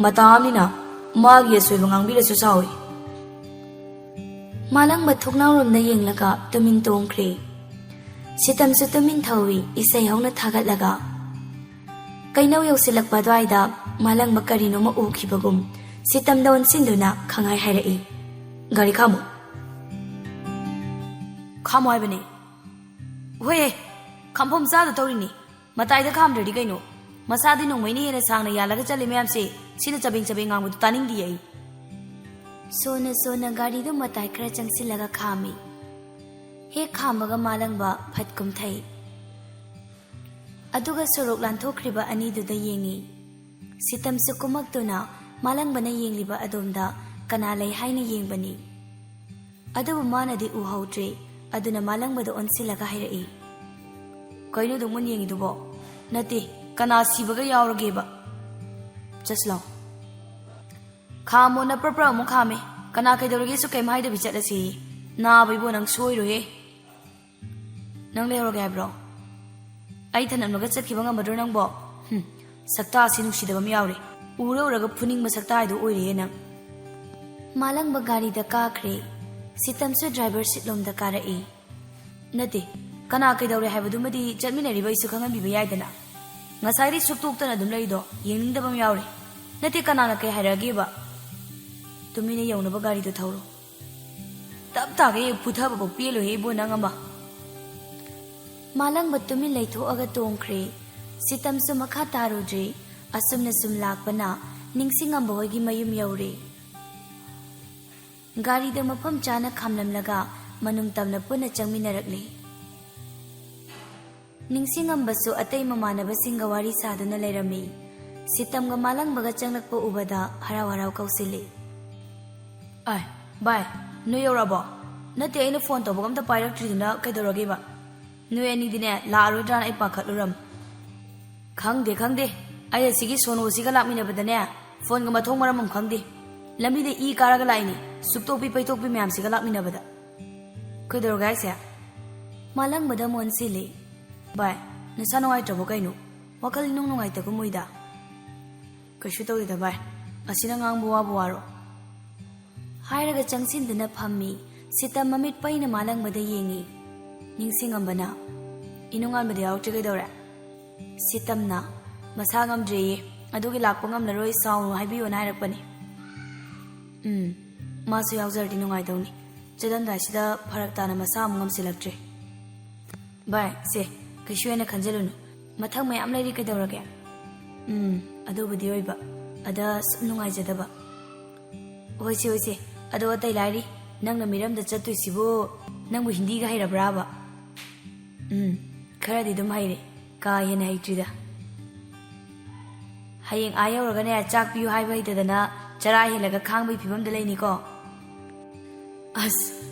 ꯃꯇꯥ ꯑꯃꯅꯤꯅ ꯃꯥꯒꯤ ꯑꯁꯣꯏꯕ ꯉꯥꯡꯕꯤꯔꯁꯨ ꯁꯥꯎꯏ꯫" ꯃꯥꯂꯪꯕ ꯊꯣꯡꯅꯥꯎꯔꯣꯝꯗ ꯌꯦꯡꯂꯒ ꯇꯨꯃꯤꯟ ꯇꯣꯡꯈ꯭ꯔꯦ꯫ ꯁꯤꯇꯝꯁꯨ ꯇꯨꯃꯤꯟ ꯊꯧꯏ, ꯏꯁꯩ ꯍꯧꯅ ꯊꯥꯒꯠꯂꯒ꯫ ꯀꯩꯅꯧ ꯌꯧꯁꯤꯜꯂꯛꯄ ꯑꯗꯨꯋꯥꯏꯗ ꯃꯥꯂꯪꯕ ꯀꯔꯤꯅꯣꯃ ꯎꯈꯤꯕꯒꯨꯝ ꯁꯤꯇꯝꯗ ꯑꯣꯟꯁꯤꯟꯗꯨꯅ ꯈꯪꯍꯥꯏ ꯍꯥꯏꯔꯛꯏ, "ꯒꯥꯔꯤ ꯈꯥꯝꯃꯣ꯫" "ꯈꯥꯝꯃꯣ ꯍꯥꯏꯕꯅꯦ꯫" "ꯍꯣꯏꯍꯦ, ꯈꯥꯝꯐꯝ ꯆꯥꯗ ꯇꯧꯔꯤꯅꯤ꯫ ꯃꯇꯥꯏꯗ ꯈꯥꯝꯗ꯭ꯔꯗꯤ ꯀꯩꯅꯣ? ꯃꯁꯥꯗꯤ ꯅꯣꯡꯃꯩꯅ ꯍꯦꯟꯅ ꯁꯥꯡꯅ ꯌꯥꯜꯂꯒ ꯆꯠꯂꯤ ꯃꯌꯥꯝꯁꯦ, ꯁꯤꯅ ꯆꯕꯦꯡ ꯆꯕꯦꯡ ꯉꯥꯡꯕꯗꯨ ꯇꯥꯅꯤꯡꯗꯤꯌꯦ ꯑꯩ꯫" ꯁꯣꯟꯅ ꯁꯣꯟꯅ ꯒꯥꯔꯤꯗꯨ ꯃꯇꯥꯏ ꯈꯔ ꯆꯪꯁꯤꯜꯂꯒ ꯈꯥꯝꯃꯤ꯫ ꯍꯦꯛ ꯈꯥꯝꯕꯒ ꯃꯥꯂꯪꯕ ꯐꯠ ꯀꯨꯝꯊꯩ꯫ ꯑꯗꯨꯒ ꯁꯣꯔꯣꯛ ꯂꯥꯟꯊꯣꯛꯈ꯭ꯔꯤꯕ ꯑꯅꯤꯗꯨꯗ ꯌꯦꯡꯉꯤ꯫ ꯁꯤꯇꯝꯁꯨ ꯀꯨꯝꯃꯛꯇꯨꯅ ꯃꯥꯂꯪꯕꯅ ꯌꯦꯡꯂꯤꯕ ꯑꯗꯣꯝꯗ ꯀꯅꯥ ꯂꯩ ꯍꯥꯏꯅ ꯌꯦꯡꯕꯅꯤ꯫ ꯑꯗꯨꯕꯨ ꯃꯥꯅꯗꯤ ꯎꯍꯧꯗ꯭ꯔꯦ꯫ ꯑꯗꯨꯅ ꯃꯥꯂꯪꯕꯗ ꯑꯣꯟꯁꯤꯜꯂꯒ ꯍꯥꯏꯔꯛꯏ, "ꯀꯩꯅꯣ ꯑꯗꯨꯝ ꯃꯨꯟ ꯌꯦꯡꯉꯤꯗꯨꯕꯣ? ꯅꯠꯇꯦ, ꯀꯅꯥ ꯁꯤꯕꯒ ꯌꯥꯎꯔꯒꯦꯕ? ꯆꯠꯁꯤ ꯂꯥꯎ꯫" "ꯈꯥꯝꯃꯣꯅ ꯄ꯭ꯔꯞ ꯄ꯭ꯔꯞ ꯑꯃꯨꯛ ꯈꯥꯝꯃꯦ꯫ ꯀꯅꯥ ꯀꯩꯗꯧꯔꯒꯦꯁꯨ ꯀꯩꯝ ꯍꯥꯏꯗꯕꯤ ꯆꯠꯂꯁꯤ꯫ ꯅꯥꯕ ꯏꯕꯣ, ꯅꯪ ꯁꯣꯏꯔꯣꯏꯍꯦ꯫" "ꯅꯪ ꯂꯩꯍꯧꯔꯒꯦ ꯍꯥꯏꯕ꯭ꯔꯣ? ꯑꯩ ꯊꯅꯝꯂꯒ ꯆꯠꯈꯤꯕ ꯉꯝꯃꯗ꯭ꯔꯣ ꯅꯪꯕꯣ? ꯍꯨꯝ, ꯁꯛꯇꯥꯁꯤ ꯅꯨꯡꯁꯤꯗꯕ ꯑꯃ ꯌꯥꯎꯔꯦ꯫ ꯎꯔ ꯎꯔꯒ ꯐꯨꯅꯤꯡꯕ ꯁꯛꯇꯥ ꯍꯥꯏꯗꯣ ꯑꯣꯏꯔꯦꯍꯦ ꯅꯪ꯫" ꯃꯥꯂꯪꯕ ꯒꯥꯔꯤꯗ ꯀꯥꯈ꯭ꯔꯦ꯫ ꯁꯤꯇꯝꯁꯨ ꯗ꯭ꯔꯥꯏꯚꯔ ꯁꯤꯠꯂꯣꯝꯗ ꯀꯥꯔꯛꯏ꯫ ꯅꯠꯇꯦ, ꯀꯅꯥ ꯀꯩꯗꯧꯔꯦ ꯍꯥꯏꯕꯗꯨꯃꯗꯤ ꯆꯠꯃꯤꯟꯅꯔꯤꯕ ꯑꯩꯁꯨ ꯈꯪꯍꯟꯕꯤꯕ ꯌꯥꯏꯗꯅ꯫ ꯉꯁꯥꯏꯗꯩ ꯁꯨꯛꯇꯣꯛꯇꯅ ꯑꯗꯨꯝ ꯂꯩꯔꯤꯗꯣ ꯌꯦꯡꯅꯤꯡꯗꯕ ꯑꯃ ꯌꯥꯎꯔꯦ꯫ ꯅꯠꯇꯦ, ꯀꯅꯥꯅ ꯀꯩ ꯍꯥꯏꯔꯛꯑꯒꯦꯕ? ꯇꯨꯃꯤꯟꯅ ꯌꯧꯅꯕ ꯒꯥꯔꯤꯗꯣ ꯊꯧꯔꯣ꯫ ꯇꯞ ꯇꯥꯒꯩ ꯐꯨꯊꯕꯐꯥꯎ ꯄꯦꯜꯂꯣꯏꯍꯦ ꯏꯕꯣ ꯅꯪ ꯑꯃ꯫ ꯃꯥꯂꯪꯕ ꯇꯨꯃꯤꯟ ꯂꯩꯊꯣꯛꯑꯒ ꯇꯣꯡꯈ꯭ꯔꯦ꯫ ꯁꯤꯇꯝꯁꯨ ꯃꯈꯥ ꯇꯥꯔꯨꯗ꯭ꯔꯦ꯫ ꯑꯁꯨꯝꯅ ꯁꯨꯝ ꯂꯥꯛꯄꯅ ꯅꯤꯡꯁꯤꯡꯉꯝꯕ ꯍꯣꯏꯒꯤ ꯃꯌꯨꯝ ꯌꯧꯔꯦ꯫ ꯒꯥꯔꯤꯗ ꯃꯐꯝ ꯆꯥꯅ ꯈꯥꯝꯂꯝꯂꯒ ꯃꯅꯨꯡ ꯇꯝꯅ ꯄꯨꯟꯅ ꯆꯪꯃꯤꯟꯅꯔꯛꯂꯦ꯫ ꯅꯤꯡꯁꯤꯡꯉꯝꯕꯁꯨ ꯑꯇꯩ ꯃꯃꯥꯟꯅꯕꯁꯤꯡꯒ ꯋꯥꯔꯤ ꯁꯥꯗꯨꯅ ꯂꯩꯔꯝꯃꯤ꯫ ꯁꯤꯇꯝꯒ ꯃꯥꯂꯪꯕꯒ ꯆꯪꯂꯛꯄ ꯎꯕꯗ ꯍꯔꯥꯎ ꯍꯔꯥꯎ ꯀꯧꯁꯤꯜꯂꯤ꯫ ꯑꯥꯏ, ꯚꯥꯏ, ꯅꯣꯏ ꯌꯧꯔꯛꯑꯕꯣ? ꯅꯠꯇꯦ, ꯑꯩꯅ ꯐꯣꯟ ꯇꯧꯕꯒ ꯑꯝꯇ ꯄꯥꯏꯔꯛꯇ꯭ꯔꯤꯗꯨꯅ ꯀꯩꯗꯧꯔꯒꯦꯕ? ꯅꯣꯏ ꯑꯅꯤꯗꯤꯅꯦ ꯂꯥꯛꯑꯔꯣꯏꯗ꯭ꯔꯥꯅ ꯑꯩ ꯄꯥꯈꯠꯂꯨꯔꯝ꯫ ꯈꯪꯗꯦ, ꯈꯪꯗꯦ꯫ ꯑꯩ ꯑꯁꯤꯒꯤ ꯁꯣꯅꯣꯁꯤꯒ ꯂꯥꯛꯃꯤꯟꯅꯕꯗꯅꯦ ꯐꯣꯟꯒ ꯃꯊꯣꯡ ꯃꯔꯝ ꯑꯃ ꯈꯪꯗꯦ꯫ ꯂꯝꯕꯤꯗ ꯏ ꯀꯥꯔꯒ ꯂꯥꯛꯏꯅꯤ, ꯁꯨꯛꯇꯣꯛꯄꯤ ꯄꯩꯇꯣꯛꯄꯤ ꯃꯌꯥꯝꯁꯤꯒ ꯂꯥꯛꯃꯤꯟꯅꯕꯗ꯫ ꯀꯩꯗꯧꯔꯒꯦ ꯍꯥꯏꯁꯦ? ꯃꯥꯂꯪꯕꯗ ꯃꯣꯟꯁꯤꯜꯂꯤ꯫ ꯚꯥꯏ, ꯅꯁꯥ ꯅꯨꯡꯉꯥꯏꯇ꯭ꯔꯕꯣ ꯀꯩꯅꯣ? ꯋꯥꯈꯜ ꯏꯅꯨꯡ ꯅꯨꯡꯉꯥꯏꯇꯒꯨꯝ ꯎꯏꯗ꯫ ꯀꯩꯁꯨ ꯇꯧꯗꯦꯗ ꯚꯥꯏ, ꯑꯁꯤꯅ ꯉꯥꯡꯕ ꯋꯥꯕꯨ ꯋꯥꯔꯣ? ꯍꯥꯏꯔꯒ ꯆꯪꯁꯤꯟꯗꯨꯅ ꯐꯝꯃꯤ꯫ ꯁꯤꯇꯝ ꯃꯃꯤꯠ ꯄꯩꯅ ꯃꯥꯂꯪꯕꯗ ꯌꯦꯡꯉꯤ꯫ ꯅꯤꯡꯁꯤꯡꯉꯝꯕꯅ, "ꯏꯅꯨꯡꯉꯥꯟꯕꯗ ꯌꯥꯎꯔꯛꯇ꯭ꯔꯤ ꯀꯩꯗꯧꯔꯦ?" ꯁꯤꯇꯝꯅ, "ꯃꯁꯥ ꯉꯝꯗ꯭ꯔꯦꯌꯦ, ꯑꯗꯨꯒꯤ ꯂꯥꯛꯄ ꯉꯝꯂꯔꯣꯏ, ꯁꯥꯎꯅꯨ ꯍꯥꯏꯕꯤꯌꯣꯅ ꯍꯥꯏꯔꯛꯄꯅꯤ꯫" "ꯎꯝ, ꯃꯥꯁꯨ ꯌꯥꯎꯖꯔꯗꯤ ꯅꯨꯡꯉꯥꯏꯗꯧꯅꯤ꯫ ꯆꯠꯂꯝꯗꯥꯏꯁꯤꯗ ꯐꯔꯛ ꯇꯥꯅ ꯃꯁꯥ ꯑꯃꯨꯛ ꯉꯝꯁꯤꯜꯂꯛꯇ꯭ꯔꯦ꯫" "ꯚꯥꯏ, ꯁꯦ, ꯀꯩꯁꯨ ꯍꯦꯟꯅ ꯈꯟꯖꯤꯜꯂꯨꯅꯨ꯫ ꯃꯊꯪ ꯃꯌꯥꯝ ꯂꯩꯔꯤ ꯀꯩꯗꯧꯔꯒꯦ?" "ꯎꯝ, ꯑꯗꯨꯕꯨꯗꯤ ꯑꯣꯏꯕ꯫ ꯑꯗ ꯁꯨꯝ ꯅꯨꯡꯉꯥꯏꯖꯗꯕ꯫" "ꯍꯣꯏꯁꯦ, ꯍꯣꯏꯁꯦ꯫ ꯑꯗꯣ ꯑꯇꯩ ꯂꯥꯏꯔꯤ, ꯅꯪꯅ ꯃꯤꯔꯝꯗ ꯆꯠꯇꯣꯏꯁꯤꯕꯨ ꯅꯪꯕꯨ ꯍꯤꯟꯗꯤꯒ ꯍꯩꯔꯕ꯭ꯔꯥꯕ?" "ꯎꯝ, ꯈꯔꯗꯤ ꯑꯗꯨꯝ ꯍꯩꯔꯦ꯫ ꯀꯥ ꯍꯦꯟꯅ ꯍꯩꯇ꯭ꯔꯤꯗ꯫" "ꯍꯌꯦꯡ ꯑꯥ ꯌꯧꯔꯒꯅꯦ ꯆꯥꯛ ꯄꯤꯌꯨ ꯍꯥꯏꯕ ꯍꯩꯇꯗꯅ ꯆꯔꯥ ꯍꯦꯜꯂꯒ ꯈꯥꯡꯕꯒꯤ ꯐꯤꯕꯝꯗ ꯂꯩꯅꯤꯀꯣ꯫" "ꯑꯁ,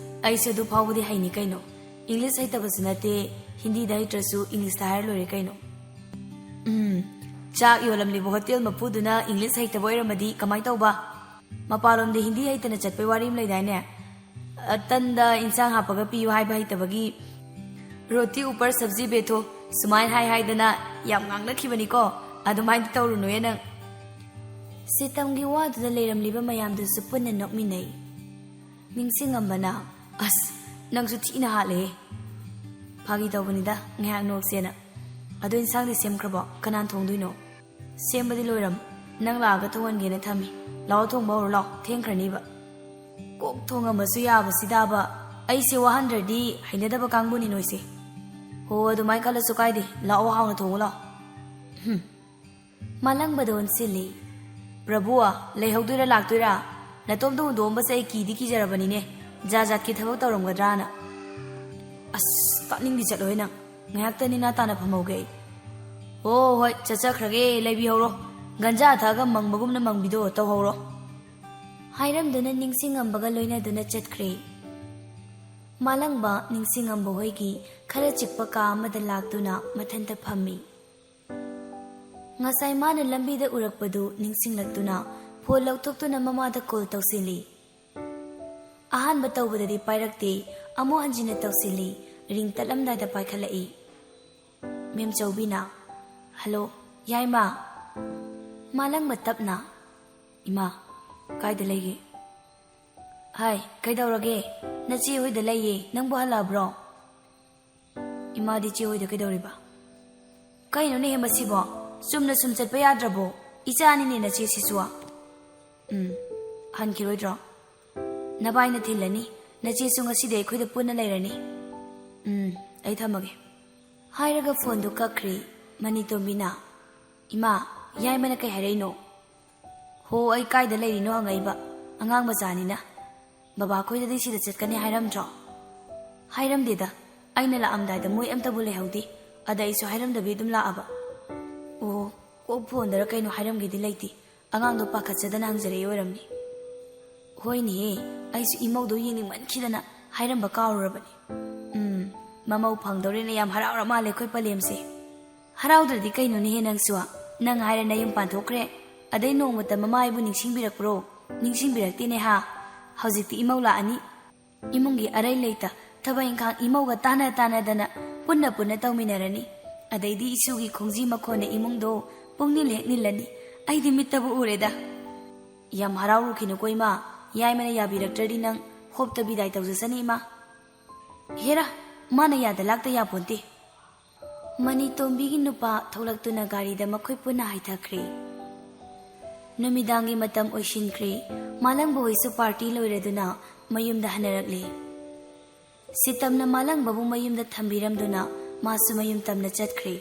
ꯑꯩꯁꯨ ꯑꯗꯨ ꯐꯥꯎꯕꯗꯤ ꯍꯩꯅꯤ ꯀꯩꯅꯣ꯫ ꯏꯪꯂꯤꯁ ꯍꯩꯇꯕꯁꯨ ꯅꯠꯇꯦ, ꯍꯤꯟꯗꯤꯗ ꯍꯩꯇ꯭ꯔꯁꯨ ꯏꯪꯂꯤꯁꯇ ꯍꯥꯏꯔ ꯂꯣꯏꯔꯦ ꯀꯩꯅꯣ꯫" "ꯎꯝ, ꯆꯥꯛ ꯌꯣꯜꯂꯝꯂꯤꯕ ꯍꯣꯇꯦꯜ ꯃꯄꯨꯗꯨꯅ ꯏꯪꯂꯤꯁ ꯍꯩꯇꯕ ꯑꯣꯏꯔꯝꯃꯗꯤ ꯀꯃꯥꯏ ꯇꯧꯕ? ꯃꯄꯥꯟꯂꯣꯝꯗ ꯍꯤꯟꯗꯤ ꯍꯩꯇꯅ ꯆꯠꯄꯩ ꯋꯥꯔꯤ ꯑꯃ ꯂꯩꯗꯥꯏꯅꯦ? ꯑ, ꯇꯟꯗ ꯏꯟꯁꯥꯡ ꯍꯥꯞꯄꯒ ꯄꯤꯌꯨ ꯍꯥꯏꯕ ꯍꯩꯇꯕꯒꯤ, 'ꯔꯣꯇꯤ ꯎꯄꯔ ꯁꯕꯖꯤ ꯕꯦꯊꯣ' ꯁꯨꯃꯥꯏꯅ ꯍꯥꯏ ꯍꯥꯏꯗꯅ ꯌꯥꯝ ꯉꯥꯡꯅꯈꯤꯕꯅꯤꯀꯣ꯫ ꯑꯗꯨꯃꯥꯏꯅ ꯇꯧꯔꯨꯅꯨꯌꯦ ꯅꯪ꯫ ꯁꯤꯇꯝꯒꯤ ꯋꯥꯗꯨꯗ ꯂꯩꯔꯝꯂꯤꯕ ꯃꯌꯥꯝꯗꯨꯁꯨ ꯄꯨꯟꯅ ꯅꯣꯛꯃꯤꯟꯅꯩ꯫ ꯅꯤꯡꯁꯤꯡꯉꯝꯕꯅ, "ꯑꯁ, ꯅꯪꯁꯨ ꯊꯤꯅ ꯍꯥꯠꯂꯦꯍꯦ!" "ꯐꯥꯒꯤ ꯇꯧꯕꯅꯤꯗ, ꯉꯥꯏꯍꯥꯛ ꯅꯣꯛꯁꯦꯅ꯫ ꯑꯗꯣ ꯏꯟꯁꯥꯡꯗꯤ ꯁꯦꯝꯈ꯭ꯔꯕꯣ? ꯀꯅꯥꯅ ꯊꯣꯡꯗꯣꯏꯅꯣ?" "ꯁꯦꯝꯕꯗꯤ ꯂꯣꯏꯔꯝ꯫ ꯅꯪ ꯂꯥꯛꯑꯒ ꯊꯣꯡꯍꯟꯒꯦꯅ ꯊꯝꯃꯤ꯫ ꯂꯥꯛꯑꯣ, ꯊꯣꯡꯕ ꯍꯧꯔꯣ ꯂꯥꯛꯑꯣ, ꯊꯦꯡꯈ꯭ꯔꯅꯤꯕ꯫" ꯀꯣꯛ ꯊꯣꯡꯉꯝꯕꯁꯨ ꯌꯥꯕꯁꯤꯗꯥꯕ꯫ ꯑꯩꯁꯦ ꯋꯥꯍꯟꯗ꯭ꯔꯗꯤ ꯍꯩꯅꯗꯕ ꯀꯥꯡꯕꯨꯅꯤ ꯅꯣꯏꯁꯦ꯫ "ꯍꯣ, ꯑꯗꯨꯃꯥꯏꯅ ꯈꯜꯂꯁꯨ ꯀꯥꯏꯗꯦ꯫ ꯂꯥꯛꯑꯣ, ꯍꯥꯎꯅ ꯊꯣꯡꯉꯨ ꯂꯥꯛꯑꯣ꯫" ꯍꯨꯝ꯫ ꯃꯥꯂꯪꯕꯗ ꯑꯣꯟꯁꯤꯜꯂꯤ꯫ "ꯄ꯭ꯔꯚꯨ, ꯂꯩꯍꯧꯗꯣꯏꯔꯥ ꯂꯥꯛꯇꯣꯏꯔꯥ? ꯅꯇꯣꯝꯇ ꯍꯨꯟꯗꯣꯛꯑꯝꯕꯁꯦ ꯑꯩ ꯀꯤꯗꯤ ꯀꯤꯖꯔꯕꯅꯤꯅꯦ, ꯖꯥꯠ ꯖꯥꯠꯀꯤ ꯊꯕꯛ ꯇꯧꯔꯝꯒꯗ꯭ꯔꯥꯅ꯫" "ꯑꯁ, ꯇꯥꯅꯤꯡꯗꯤ ꯆꯠꯂꯣꯍꯦ ꯅꯪ꯫ ꯉꯥꯏꯍꯥꯛꯇ ꯅꯦꯅꯥ ꯇꯥꯅ ꯐꯝꯍꯧꯒꯦ ꯑꯩ꯫" "ꯍꯣ ꯍꯣꯏ, ꯆꯠꯆꯈ꯭ꯔꯒꯦ, ꯂꯩꯕꯤꯍꯧꯔꯣ꯫ ꯒꯟꯖꯥ ꯊꯛꯑꯒ ꯃꯪꯕꯒꯨꯝꯅ ꯃꯪꯕꯤꯗꯣ ꯇꯧꯍꯧꯔꯣ꯫" ꯍꯥꯏꯔꯝꯗꯨꯅ ꯅꯤꯡꯁꯤꯡꯉꯝꯕꯒ ꯂꯣꯏꯅꯗꯨꯅ ꯆꯠꯈ꯭ꯔꯦ꯫ ꯃꯥꯂꯪꯕ ꯅꯤꯡꯁꯤꯡꯉꯝꯕ ꯍꯣꯏꯒꯤ ꯈꯔ ꯆꯤꯛꯄ ꯀꯥ ꯑꯃꯗ ꯂꯥꯛꯇꯨꯅ ꯃꯊꯟꯇ ꯐꯝꯃꯤ꯫ ꯉꯁꯥꯏ ꯃꯥꯅ ꯂꯝꯕꯤꯗ ꯎꯔꯛꯄꯗꯨ ꯅꯤꯡꯁꯤꯡꯂꯛꯇꯨꯅ ꯐꯣꯟ ꯂꯧꯊꯣꯛꯇꯨꯅ ꯃꯃꯥꯗ ꯀꯣꯜ ꯇꯧꯁꯤꯜꯂꯤ꯫ ꯑꯍꯥꯟꯕ ꯇꯧꯕꯗꯗꯤ ꯄꯥꯏꯔꯛꯇꯦ, ꯑꯃꯨꯛ ꯍꯟꯖꯤꯟꯅ ꯇꯧꯁꯤꯜꯂꯤ, ꯔꯤꯡ ꯇꯠꯂꯝꯗꯥꯏꯗ ꯄꯥꯏꯈꯠꯂꯛꯏ꯫ ꯃꯦꯝꯆꯧꯕꯤꯅ, "ꯍꯜꯂꯣ, ꯌꯥꯏꯃ꯫" ꯃꯥꯂꯪꯕ ꯇꯞꯅ, "ꯏꯃꯥ, ꯀꯥꯏꯗ ꯂꯩꯒꯦ?" "ꯍꯥꯏ, ꯀꯩꯗꯧꯔꯒꯦ? ꯅꯆꯦ ꯍꯣꯏꯗ ꯂꯩꯌꯦ, ꯅꯪꯕꯨ ꯍꯜꯂꯛꯑꯕ꯭ꯔꯣ?" "ꯏꯃꯥꯗꯤ ꯆꯦ ꯍꯣꯏꯗ ꯀꯩꯗꯧꯔꯤꯕ?" "ꯀꯩꯅꯣꯅꯦꯍꯦ ꯃꯁꯤꯕꯣ? ꯆꯨꯝꯅ ꯁꯨꯝ ꯆꯠꯄ ꯌꯥꯗ꯭ꯔꯕꯣ? ꯏꯆꯥꯅꯤꯅꯦ ꯅꯆꯦꯁꯤꯁꯨ꯫" "ꯎꯝ, ꯍꯟꯈꯤꯔꯣꯏꯗ꯭ꯔꯣ?" "ꯅꯕꯥꯏꯅ ꯊꯤꯜꯂꯅꯤ꯫ ꯅꯆꯦꯁꯨ ꯉꯁꯤꯗꯤ ꯑꯩꯈꯣꯏꯗ ꯄꯨꯟꯅ ꯂꯩꯔꯅꯤ꯫" "ꯎꯝ, ꯑꯩ ꯊꯝꯃꯒꯦ꯫" ꯍꯥꯏꯔꯒ ꯐꯣꯟꯗꯨ ꯀꯛꯈ꯭ꯔꯦ꯫ ꯃꯅꯤꯇꯣꯝꯕꯤꯅ, "ꯏꯃꯥ, ꯌꯥꯏꯃꯅ ꯀꯩ ꯍꯥꯏꯔꯛꯏꯅꯣ?" "ꯍꯣ, ꯑꯩ ꯀꯥꯏꯗ ꯂꯩꯔꯤꯅꯣ ꯍꯪꯉꯛꯏꯕ, ꯑꯉꯥꯡ ꯃꯆꯥꯅꯤꯅ꯫ ꯕꯕꯥ ꯈꯣꯏꯗꯗꯤ ꯁꯤꯗ ꯆꯠꯀꯅꯤ ꯍꯥꯏꯔꯝꯗ꯭ꯔꯣ?" "ꯍꯥꯏꯔꯝꯗꯦꯗ, ꯑꯩꯅ ꯂꯥꯛꯑꯝꯗꯥꯏꯗ ꯃꯣꯏ ꯑꯝꯇꯕꯨ ꯂꯩꯍꯧꯗꯦ, ꯑꯗ ꯑꯩꯁꯨ ꯍꯥꯏꯔꯝꯗꯕꯤ ꯑꯗꯨꯝ ꯂꯥꯛꯑꯕ꯫" "ꯑꯣ, ꯀꯣꯛ ꯐꯣꯟꯗꯔ ꯀꯩꯅꯣ ꯍꯥꯏꯔꯝꯒꯦꯗꯤ ꯂꯩꯇꯦ, ꯑꯉꯥꯡꯗꯣ ꯄꯥꯈꯠꯆꯗꯅ ꯍꯪꯖꯔꯛꯏ ꯑꯣꯏꯔꯝꯅꯤ꯫" "ꯍꯣꯏꯅꯦꯍꯦ, ꯑꯩꯁꯨ ꯏꯃꯧꯗꯣ ꯌꯦꯡꯅꯤꯡꯃꯟꯈꯤꯗꯅ ꯍꯥꯏꯔꯝꯕ ꯀꯥꯎꯔꯨꯔꯕꯅꯤ꯫ ꯎꯝ, ꯃꯃꯧ ꯐꯪꯗꯧꯔꯦꯅ ꯌꯥꯝ ꯍꯔꯥꯎꯔ ꯃꯥꯜꯂꯦ ꯑꯩꯈꯣꯏ ꯄꯂꯦꯝꯁꯦ꯫" "ꯍꯔꯥꯎꯗ꯭ꯔꯗꯤ ꯀꯩꯅꯣꯅꯦꯍꯦ ꯅꯪꯁꯨ? ꯅꯪ ꯍꯥꯏꯔꯦ ꯅꯌꯨꯝ ꯄꯥꯟꯊꯣꯛꯈ꯭ꯔꯦ, ꯑꯗꯩ ꯅꯣꯡꯃꯇ ꯃꯃꯥ ꯑꯩꯕꯨ ꯅꯤꯡꯁꯤꯡꯕꯤꯔꯛꯄ꯭ꯔꯣ? ꯅꯤꯡꯁꯤꯡꯕꯤꯔꯛꯇꯦꯅꯦ ꯍꯥ? ꯍꯧꯖꯤꯛꯇꯤ ꯏꯃꯧ ꯂꯥꯛꯑꯅꯤ, ꯏꯃꯨꯡꯒꯤ ꯑꯔꯩ ꯂꯩꯇ ꯊꯕꯛ ꯏꯪꯈꯥꯡ ꯏꯃꯧꯒ ꯇꯥꯟꯅ ꯇꯥꯟꯅꯗꯅ ꯄꯨꯟꯅ ꯄꯨꯟꯅ ꯇꯧꯃꯤꯟꯅꯔꯅꯤ꯫ ꯑꯗꯩꯗꯤ ꯏꯁꯨꯒꯤ ꯈꯣꯡꯖꯤ ꯃꯈꯣꯟꯅ ꯏꯃꯨꯡꯗꯣ ꯄꯨꯡꯅꯤꯜ ꯍꯦꯛ ꯅꯤꯜꯂꯅꯤ꯫ ꯑꯩꯗꯤ ꯃꯤꯠꯇꯕꯨ ꯎꯔꯦꯗ꯫ ꯌꯥꯝ ꯍꯔꯥꯎꯔꯨꯈꯤꯅꯨꯀꯣ ꯏꯃꯥ, ꯌꯥꯏꯃꯅ ꯌꯥꯕꯤꯔꯛꯇ꯭ꯔꯗꯤ ꯅꯪ ꯍꯣꯞꯇ ꯕꯤꯗꯥꯏ ꯇꯧꯖꯁꯅꯤ ꯏꯃꯥ꯫ ꯍꯦꯔꯥ, ꯃꯥꯅ ꯌꯥꯗ ꯂꯥꯛꯇ ꯌꯥꯄꯣꯟꯇꯦ꯫ ꯃꯅꯤꯇꯣꯝꯕꯤꯒꯤ ꯅꯨꯄꯥ ꯊꯣꯛꯂꯛꯇꯨꯅ ꯒꯥꯔꯤꯗ ꯃꯈꯣꯏ ꯄꯨꯟꯅ ꯍꯥꯏꯊꯈ꯭ꯔꯦ꯫ ꯅꯨꯃꯤꯗꯥꯡꯒꯤ ꯃꯇꯝ ꯑꯣꯏꯁꯤꯟꯈ꯭ꯔꯦ꯫ ꯃꯥꯂꯪꯕ ꯍꯣꯏꯁꯨ ꯄꯥꯔꯇꯤ ꯂꯣꯏꯔꯗꯨꯅ ꯃꯌꯨꯝꯗ ꯍꯟꯅꯔꯛꯂꯦ꯫ ꯁꯤꯇꯝꯅ ꯃꯥꯂꯪꯕꯕꯨ ꯃꯌꯨꯝꯗ ꯊꯝꯕꯤꯔꯝꯗꯨꯅ ꯃꯥꯁꯨ ꯃꯌꯨꯝ ꯇꯝꯅ ꯆꯠꯈ꯭ꯔꯦ꯫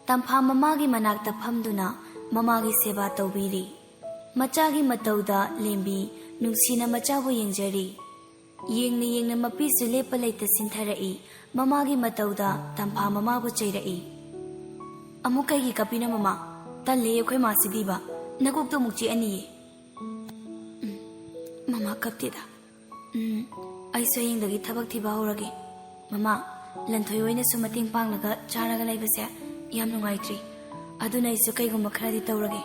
ꯇꯝꯐꯥ ꯃꯃꯥꯒꯤ ꯃꯅꯥꯛꯇ ꯐꯝꯗꯨꯅ ꯃꯃꯥꯒꯤ ꯁꯦꯕꯥ ꯇꯧꯕꯤꯔꯤ꯫ ꯃꯆꯥꯒꯤ ꯃꯇꯧꯗ ꯂꯦꯝꯕꯤ ꯅꯨꯡꯁꯤꯅ ꯃꯆꯥꯕꯨ ꯌꯦꯡꯖꯔꯤ꯫ ꯌꯦꯡꯅ ꯌꯦꯡꯅ ꯃꯄꯤꯁꯨ ꯂꯦꯞꯄ ꯂꯩꯇ ꯁꯤꯟꯊꯔꯛꯏ꯫ ꯃꯃꯥꯒꯤ ꯃꯇꯧꯗ ꯇꯝꯐꯥ ꯃꯃꯥꯕꯨ ꯆꯩꯔꯛꯏ꯫ "ꯑꯃꯨꯛ ꯀꯩꯒꯤ ꯀꯞꯄꯤꯅꯣ ꯃꯃꯥ? ꯇꯜꯂꯦ ꯑꯩꯈꯣꯏ ꯃꯥꯁꯤꯗꯤꯕ꯫ ꯅꯀꯣꯛꯇꯣ ꯑꯃꯨꯛ ꯆꯤꯛꯑꯅꯤꯌꯦ꯫" "ꯎꯝ, ꯃꯃꯥ ꯀꯞꯇꯦꯗ꯫ ꯎꯝ, ꯑꯩꯁꯨ ꯍꯌꯦꯡꯗꯒꯤ ꯊꯕꯛ ꯊꯤꯕ ꯍꯧꯔꯒꯦ꯫ ꯃꯃꯥ, ꯂꯟꯊꯣꯏ ꯍꯣꯏꯅꯁꯨ ꯃꯇꯦꯡ ꯄꯥꯡꯂꯒ ꯆꯥꯔꯒ ꯂꯩꯕꯁꯦ ꯌꯥꯝ ꯅꯨꯡꯉꯥꯏꯇ꯭ꯔꯤ꯫ ꯑꯗꯨꯅ ꯑꯩꯁꯨ ꯀꯩꯒꯨꯝꯕ ꯈꯔꯗꯤ ꯇꯧꯔꯒꯦ꯫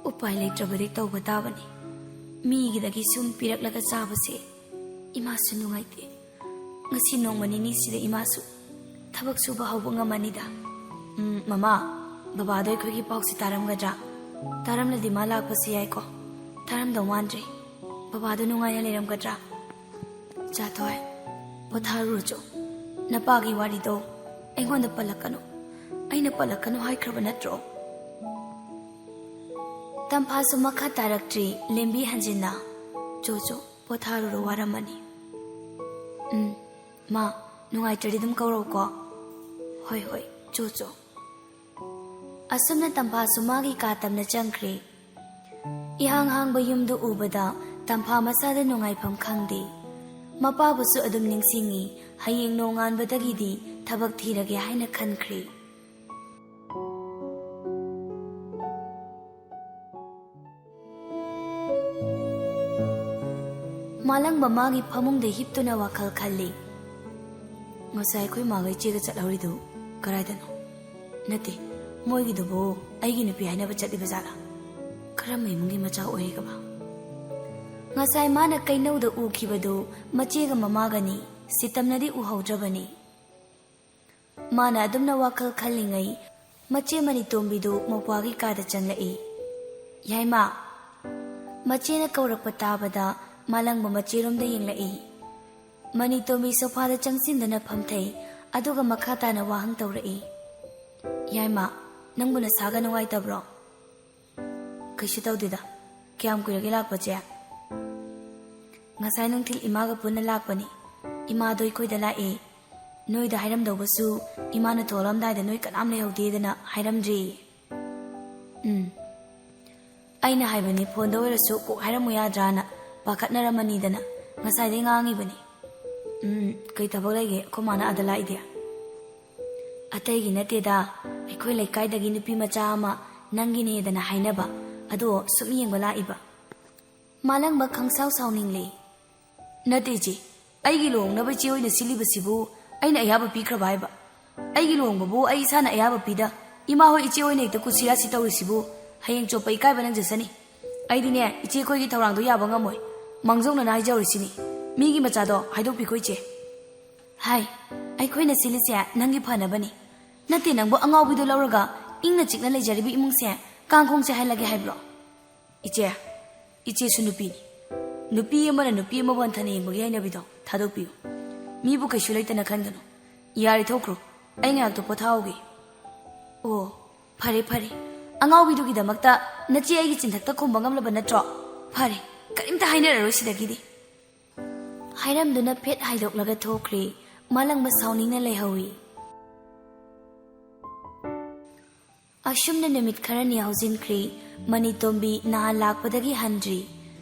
ꯎꯄꯥꯏ ꯂꯩꯇ꯭ꯔꯕꯗꯤ ꯇꯧꯕ ꯇꯥꯕꯅꯤ꯫ ꯃꯤꯒꯤꯗꯒꯤ ꯁꯨꯝ ꯄꯤꯔꯛꯂꯒ ꯆꯥꯕꯁꯦ ꯏꯃꯥꯁꯨ ꯅꯨꯡꯉꯥꯏꯇꯦ꯫ ꯉꯁꯤ ꯅꯣꯡꯃ ꯅꯤꯅꯤꯁꯤꯗ ꯏꯃꯥꯁꯨ ꯊꯕꯛ ꯁꯨꯕ ꯍꯧꯕ ꯉꯝꯃꯅꯤꯗ꯫" "ꯎꯝ, ꯃꯃꯥ, ꯕꯕꯥꯗꯣ ꯑꯩꯈꯣꯏꯒꯤ ꯄꯥꯎꯁꯤ ꯇꯥꯔꯝꯒꯗ꯭ꯔꯥ? ꯇꯥꯔꯝꯂꯗꯤ ꯃꯥ ꯂꯥꯛꯄꯁꯨ ꯌꯥꯏꯀꯣ꯫ ꯇꯥꯔꯝꯗꯧ ꯃꯥꯟꯗ꯭ꯔꯦ꯫ ꯕꯕꯥꯗꯣ ꯅꯨꯡꯉꯥꯏꯅ ꯂꯩꯔꯝꯒꯗ꯭ꯔꯥ?" "ꯆꯥꯊꯣꯏ, ꯄꯣꯊꯥꯔꯨꯔꯣ ꯆꯣ꯫ ꯅꯄꯥꯒꯤ ꯋꯥꯔꯤꯗꯣ ꯑꯩꯉꯣꯟꯗ ꯄꯜꯂꯛꯀꯅꯨ꯫ ꯑꯩꯅ ꯄꯜꯂꯛꯀꯅꯨ ꯍꯥꯏꯈ꯭ꯔꯕ ꯅꯠꯇ꯭ꯔꯣ?" ꯇꯝꯐꯥꯁꯨ ꯃꯈꯥ ꯇꯥꯔꯛꯇ꯭ꯔꯤ꯫ ꯂꯦꯝꯕꯤ ꯍꯟꯖꯤꯟꯅ, "ꯆꯣ ꯆꯣ, ꯄꯣꯊꯥꯔꯨꯔꯣ, ꯋꯥꯔꯝꯃꯅꯤ꯫" "ꯎꯝ, ꯃꯥ, ꯅꯨꯡꯉꯥꯏꯇ꯭ꯔꯗꯤ ꯑꯗꯨꯝ ꯀꯧꯔꯛꯎꯀꯣ꯫" "ꯍꯣꯏ ꯍꯣꯏ, ꯆꯣ ꯆꯣ꯫" ꯑꯁꯨꯝꯅ ꯇꯝꯐꯥꯁꯨ ꯃꯥꯒꯤ ꯀꯥ ꯇꯝꯅ ꯆꯪꯈ꯭ꯔꯦ꯫ ꯏꯍꯥꯡ ꯍꯥꯡꯕ ꯌꯨꯝꯗꯨ ꯎꯕꯗ ꯇꯝꯐꯥ ꯃꯁꯥꯗ ꯅꯨꯡꯉꯥꯏꯐꯝ ꯈꯪꯗꯦ꯫ ꯃꯄꯥꯕꯨꯁꯨ ꯑꯗꯨꯝ ꯅꯤꯡꯁꯤꯡꯉꯤ꯫ ꯍꯌꯦꯡ ꯅꯣꯡꯉꯥꯟꯕꯗꯒꯤꯗꯤ ꯊꯕꯛ ꯊꯤꯔꯒꯦ ꯍꯥꯏꯅ ꯈꯟꯈ꯭ꯔꯦ꯫ ꯃꯥꯂꯪꯕ ꯃꯥꯒꯤ ꯐꯃꯨꯡꯗ ꯍꯤꯞꯇꯨꯅ ꯋꯥꯈꯜ ꯈꯜꯂꯤ꯫ "ꯉꯁꯥꯏ ꯑꯩꯈꯣꯏ ꯃꯥꯒ ꯏꯆꯦꯒ ꯆꯠꯍꯧꯔꯤꯗꯨ ꯀꯗꯥꯏꯗꯅꯣ? ꯅꯠꯇꯦ, ꯃꯣꯏꯒꯤꯗꯨꯕꯨ ꯑꯩꯒꯤ ꯅꯨꯄꯤ ꯍꯥꯏꯅꯕ ꯆꯠꯂꯤꯕ ꯖꯥꯠꯂꯥ? ꯀꯔꯝꯕ ꯏꯃꯨꯡꯒꯤ ꯃꯆꯥ ꯑꯣꯏꯔꯤꯒꯕ?" ꯉꯁꯥꯏ ꯃꯥꯅ ꯀꯩꯅꯧꯗ ꯎꯈꯤꯕꯗꯨ ꯃꯆꯦꯒ ꯃꯃꯥꯒꯅꯤ꯫ ꯁꯤꯇꯝꯅꯗꯤ ꯎꯍꯧꯗ꯭ꯔꯕꯅꯤ꯫ ꯃꯥꯅ ꯑꯗꯨꯝꯅ ꯋꯥꯈꯜ ꯈꯜꯂꯤꯉꯩ, ꯃꯆꯦ ꯃꯅꯤꯇꯣꯝꯕꯤꯗꯨ ꯃꯧꯄ꯭ꯋꯥꯒꯤ ꯀꯥꯗ ꯆꯪꯂꯛꯏ꯫ "ꯌꯥꯏꯃ!" ꯃꯆꯦꯅ ꯀꯧꯔꯛꯄ ꯇꯥꯕꯗ ꯃꯥꯂꯪꯕ ꯃꯆꯦꯔꯣꯝꯗ ꯌꯦꯡꯂꯛꯏ꯫ ꯃꯅꯤꯇꯣꯝꯕꯤ ꯁꯣꯐꯥꯗ ꯆꯪꯁꯤꯟꯗꯨꯅ ꯐꯝꯊꯩ, ꯑꯗꯨꯒ ꯃꯈꯥ ꯇꯥꯅ ꯋꯥꯍꯪ ꯇꯧꯔꯛꯏ꯫ "ꯌꯥꯏꯃ, ꯅꯪꯕꯨ ꯅꯁꯥꯒ ꯅꯨꯡꯉꯥꯏꯇꯕ꯭ꯔꯣ?" "ꯀꯩꯁꯨ ꯇꯧꯗꯦꯗ꯫ ꯀꯌꯥꯝ ꯀꯨꯏꯔꯒꯦ ꯂꯥꯛꯄ, ꯆꯦ?" "ꯉꯁꯥꯏ ꯅꯨꯡꯊꯤꯜ ꯏꯃꯥꯒ ꯄꯨꯟꯅ ꯂꯥꯛꯄꯅꯤ꯫ ꯏꯃꯥꯗꯣ ꯑꯩꯈꯣꯏꯗ ꯂꯥꯛꯑꯦ꯫ ꯅꯣꯏꯗ ꯍꯥꯏꯔꯝꯗꯧꯕꯁꯨ ꯏꯃꯥꯅ ꯊꯣꯛꯂꯝꯗꯥꯏꯗ ꯅꯣꯏ ꯀꯅꯥꯝ ꯂꯩꯍꯧꯗꯦꯗꯅ ꯍꯥꯏꯔꯝꯗ꯭ꯔꯦꯌꯦ꯫" "ꯎꯝ꯫ ꯑꯩꯅ ꯍꯥꯏꯕꯅꯤ, ꯐꯣꯟꯗ ꯑꯣꯏꯔꯁꯨ ꯀꯣꯛ ꯍꯥꯏꯔꯝꯃꯨ ꯌꯥꯗ꯭ꯔꯥꯅ ꯄꯥꯈꯠꯅꯔꯝꯃꯅꯤꯗꯅ ꯉꯁꯥꯏꯗꯩ ꯉꯥꯡꯉꯤꯕꯅꯤ꯫" "ꯎꯝ, ꯀꯩ ꯊꯕꯛ ꯂꯩꯒꯦ ꯑꯩꯈꯣꯏ ꯃꯥꯅ ꯑꯥꯗ ꯂꯥꯛꯏꯗꯤ?" "ꯑꯇꯩꯒꯤ ꯅꯠꯇꯦꯗ, ꯑꯩꯈꯣꯏ ꯂꯩꯀꯥꯏꯗꯒꯤ ꯅꯨꯄꯤ ꯃꯆꯥ ꯑꯃ ꯅꯪꯒꯤꯅꯦꯗꯅ ꯍꯥꯏꯅꯕ, ꯑꯗꯣ ꯁꯨꯝ ꯌꯦꯡꯕ ꯂꯥꯛꯏꯕ꯫" ꯃꯥꯂꯪꯕ ꯈꯪꯁꯥꯎ ꯁꯥꯎꯅꯤꯡꯂꯦ꯫ "ꯅꯠꯇꯦ ꯏꯆꯦ, ꯑꯩꯒꯤ ꯂꯨꯍꯣꯡꯅꯕ ꯏꯆꯦ ꯍꯣꯏꯅ ꯁꯤꯜꯂꯤꯕꯁꯤꯕꯨ ꯑꯩꯅ ꯑꯌꯥꯕ ꯄꯤꯈ꯭ꯔꯕ ꯍꯥꯏꯕ? ꯑꯩꯒꯤ ꯂꯨꯍꯣꯡꯕꯕꯨ ꯑꯩ ꯏꯁꯥꯅ ꯑꯌꯥꯕ ꯄꯤꯗ, ꯏꯃꯥ ꯍꯣꯏ ꯏꯆꯦ ꯍꯣꯏꯅ ꯍꯦꯛꯇ ꯀꯨꯠꯁꯤꯔꯥꯁꯤ ꯇꯧꯔꯤꯁꯤꯕꯨ? ꯍꯌꯦꯡ ꯆꯣꯞꯄ ꯏꯀꯥꯏꯕ ꯅꯪꯖꯁꯅꯤ꯫ ꯑꯩꯗꯤꯅꯦ, ꯏꯆꯦ ꯑꯩꯈꯣꯏꯒꯤ ꯊꯧꯔꯥꯡꯗꯣ ꯌꯥꯕ ꯉꯝꯃꯣꯏ꯫ ꯃꯥꯡꯖꯧꯅꯅ ꯍꯥꯏꯖꯍꯧꯔꯤꯁꯤꯅꯤ꯫ ꯃꯤꯒꯤ ꯃꯆꯥꯗꯣ ꯍꯥꯏꯗꯣꯛꯄꯤꯈꯣ ꯏꯆꯦ꯫" "ꯍꯥꯏ, ꯑꯩꯈꯣꯏꯅ ꯁꯤꯜꯂꯤꯁꯦ ꯅꯪꯒꯤ ꯐꯅꯕꯅꯤ꯫ ꯅꯠꯇꯦ, ꯅꯪꯕꯨ ꯑꯉꯥꯎꯕꯤꯗꯣ ꯂꯧꯔꯒ ꯏꯪꯅ ꯆꯤꯛꯅ ꯂꯩꯖꯔꯤꯕ ꯏꯃꯨꯡꯁꯦ ꯀꯥꯡꯈꯣꯡꯁꯦ ꯍꯥꯏꯍꯜꯂꯒꯦ ꯍꯥꯏꯕ꯭ꯔꯣ?" "ꯏꯆꯦ, ꯏꯆꯦꯁꯨ ꯅꯨꯄꯤꯅꯤ꯫ ꯅꯨꯄꯤ ꯑꯃꯅ ꯅꯨꯄꯤ ꯑꯃꯕꯨ ꯍꯟꯊꯅ ꯌꯦꯡꯕꯒꯤ ꯍꯩꯅꯕꯤꯗꯣ ꯊꯥꯗꯣꯛꯄꯤꯌꯨ꯫ ꯃꯤꯕꯨ ꯀꯩꯁꯨ ꯂꯩꯇꯅ ꯈꯟꯒꯅꯨ꯫ ꯌꯥꯔꯦ, ꯊꯣꯛꯈ꯭ꯔꯣ꯫ ꯑꯩ ꯉꯥꯏꯍꯥꯛꯇ ꯄꯣꯊꯥꯍꯧꯒꯦ꯫" "ꯑꯣ, ꯐꯔꯦ, ꯐꯔꯦ꯫ ꯑꯉꯥꯎꯕꯤꯗꯨꯒꯤꯗꯃꯛꯇ ꯅꯆꯦ ꯑꯩꯒꯤ ꯆꯤꯟꯊꯛꯇ ꯈꯨꯝꯕ ꯉꯝꯂꯕ ꯅꯠꯇ꯭ꯔꯣ? ꯐꯔꯦ, ꯀꯔꯤꯝꯇ ꯍꯥꯏꯅꯔꯔꯣꯏ ꯁꯤꯗꯒꯤꯗꯤ꯫" ꯍꯥꯏꯔꯝꯗꯨꯅ ꯐꯦꯠ ꯍꯥꯏꯗꯣꯛꯂꯒ ꯊꯣꯛꯈ꯭ꯔꯦ꯫ ꯃꯥꯂꯪꯕ ꯁꯥꯎꯅꯤꯡꯅ ꯂꯩꯍꯧꯏ꯫ ꯑꯁꯨꯝꯅ ꯅꯨꯃꯤꯠ ꯈꯔꯅꯤ ꯍꯧꯖꯤꯟꯈ꯭ꯔꯦ꯫ ꯃꯅꯤꯇꯣꯝꯕꯤ ꯅꯍꯥꯟ ꯂꯥꯛꯄꯗꯒꯤ ꯍꯟꯗ꯭ꯔꯤ꯫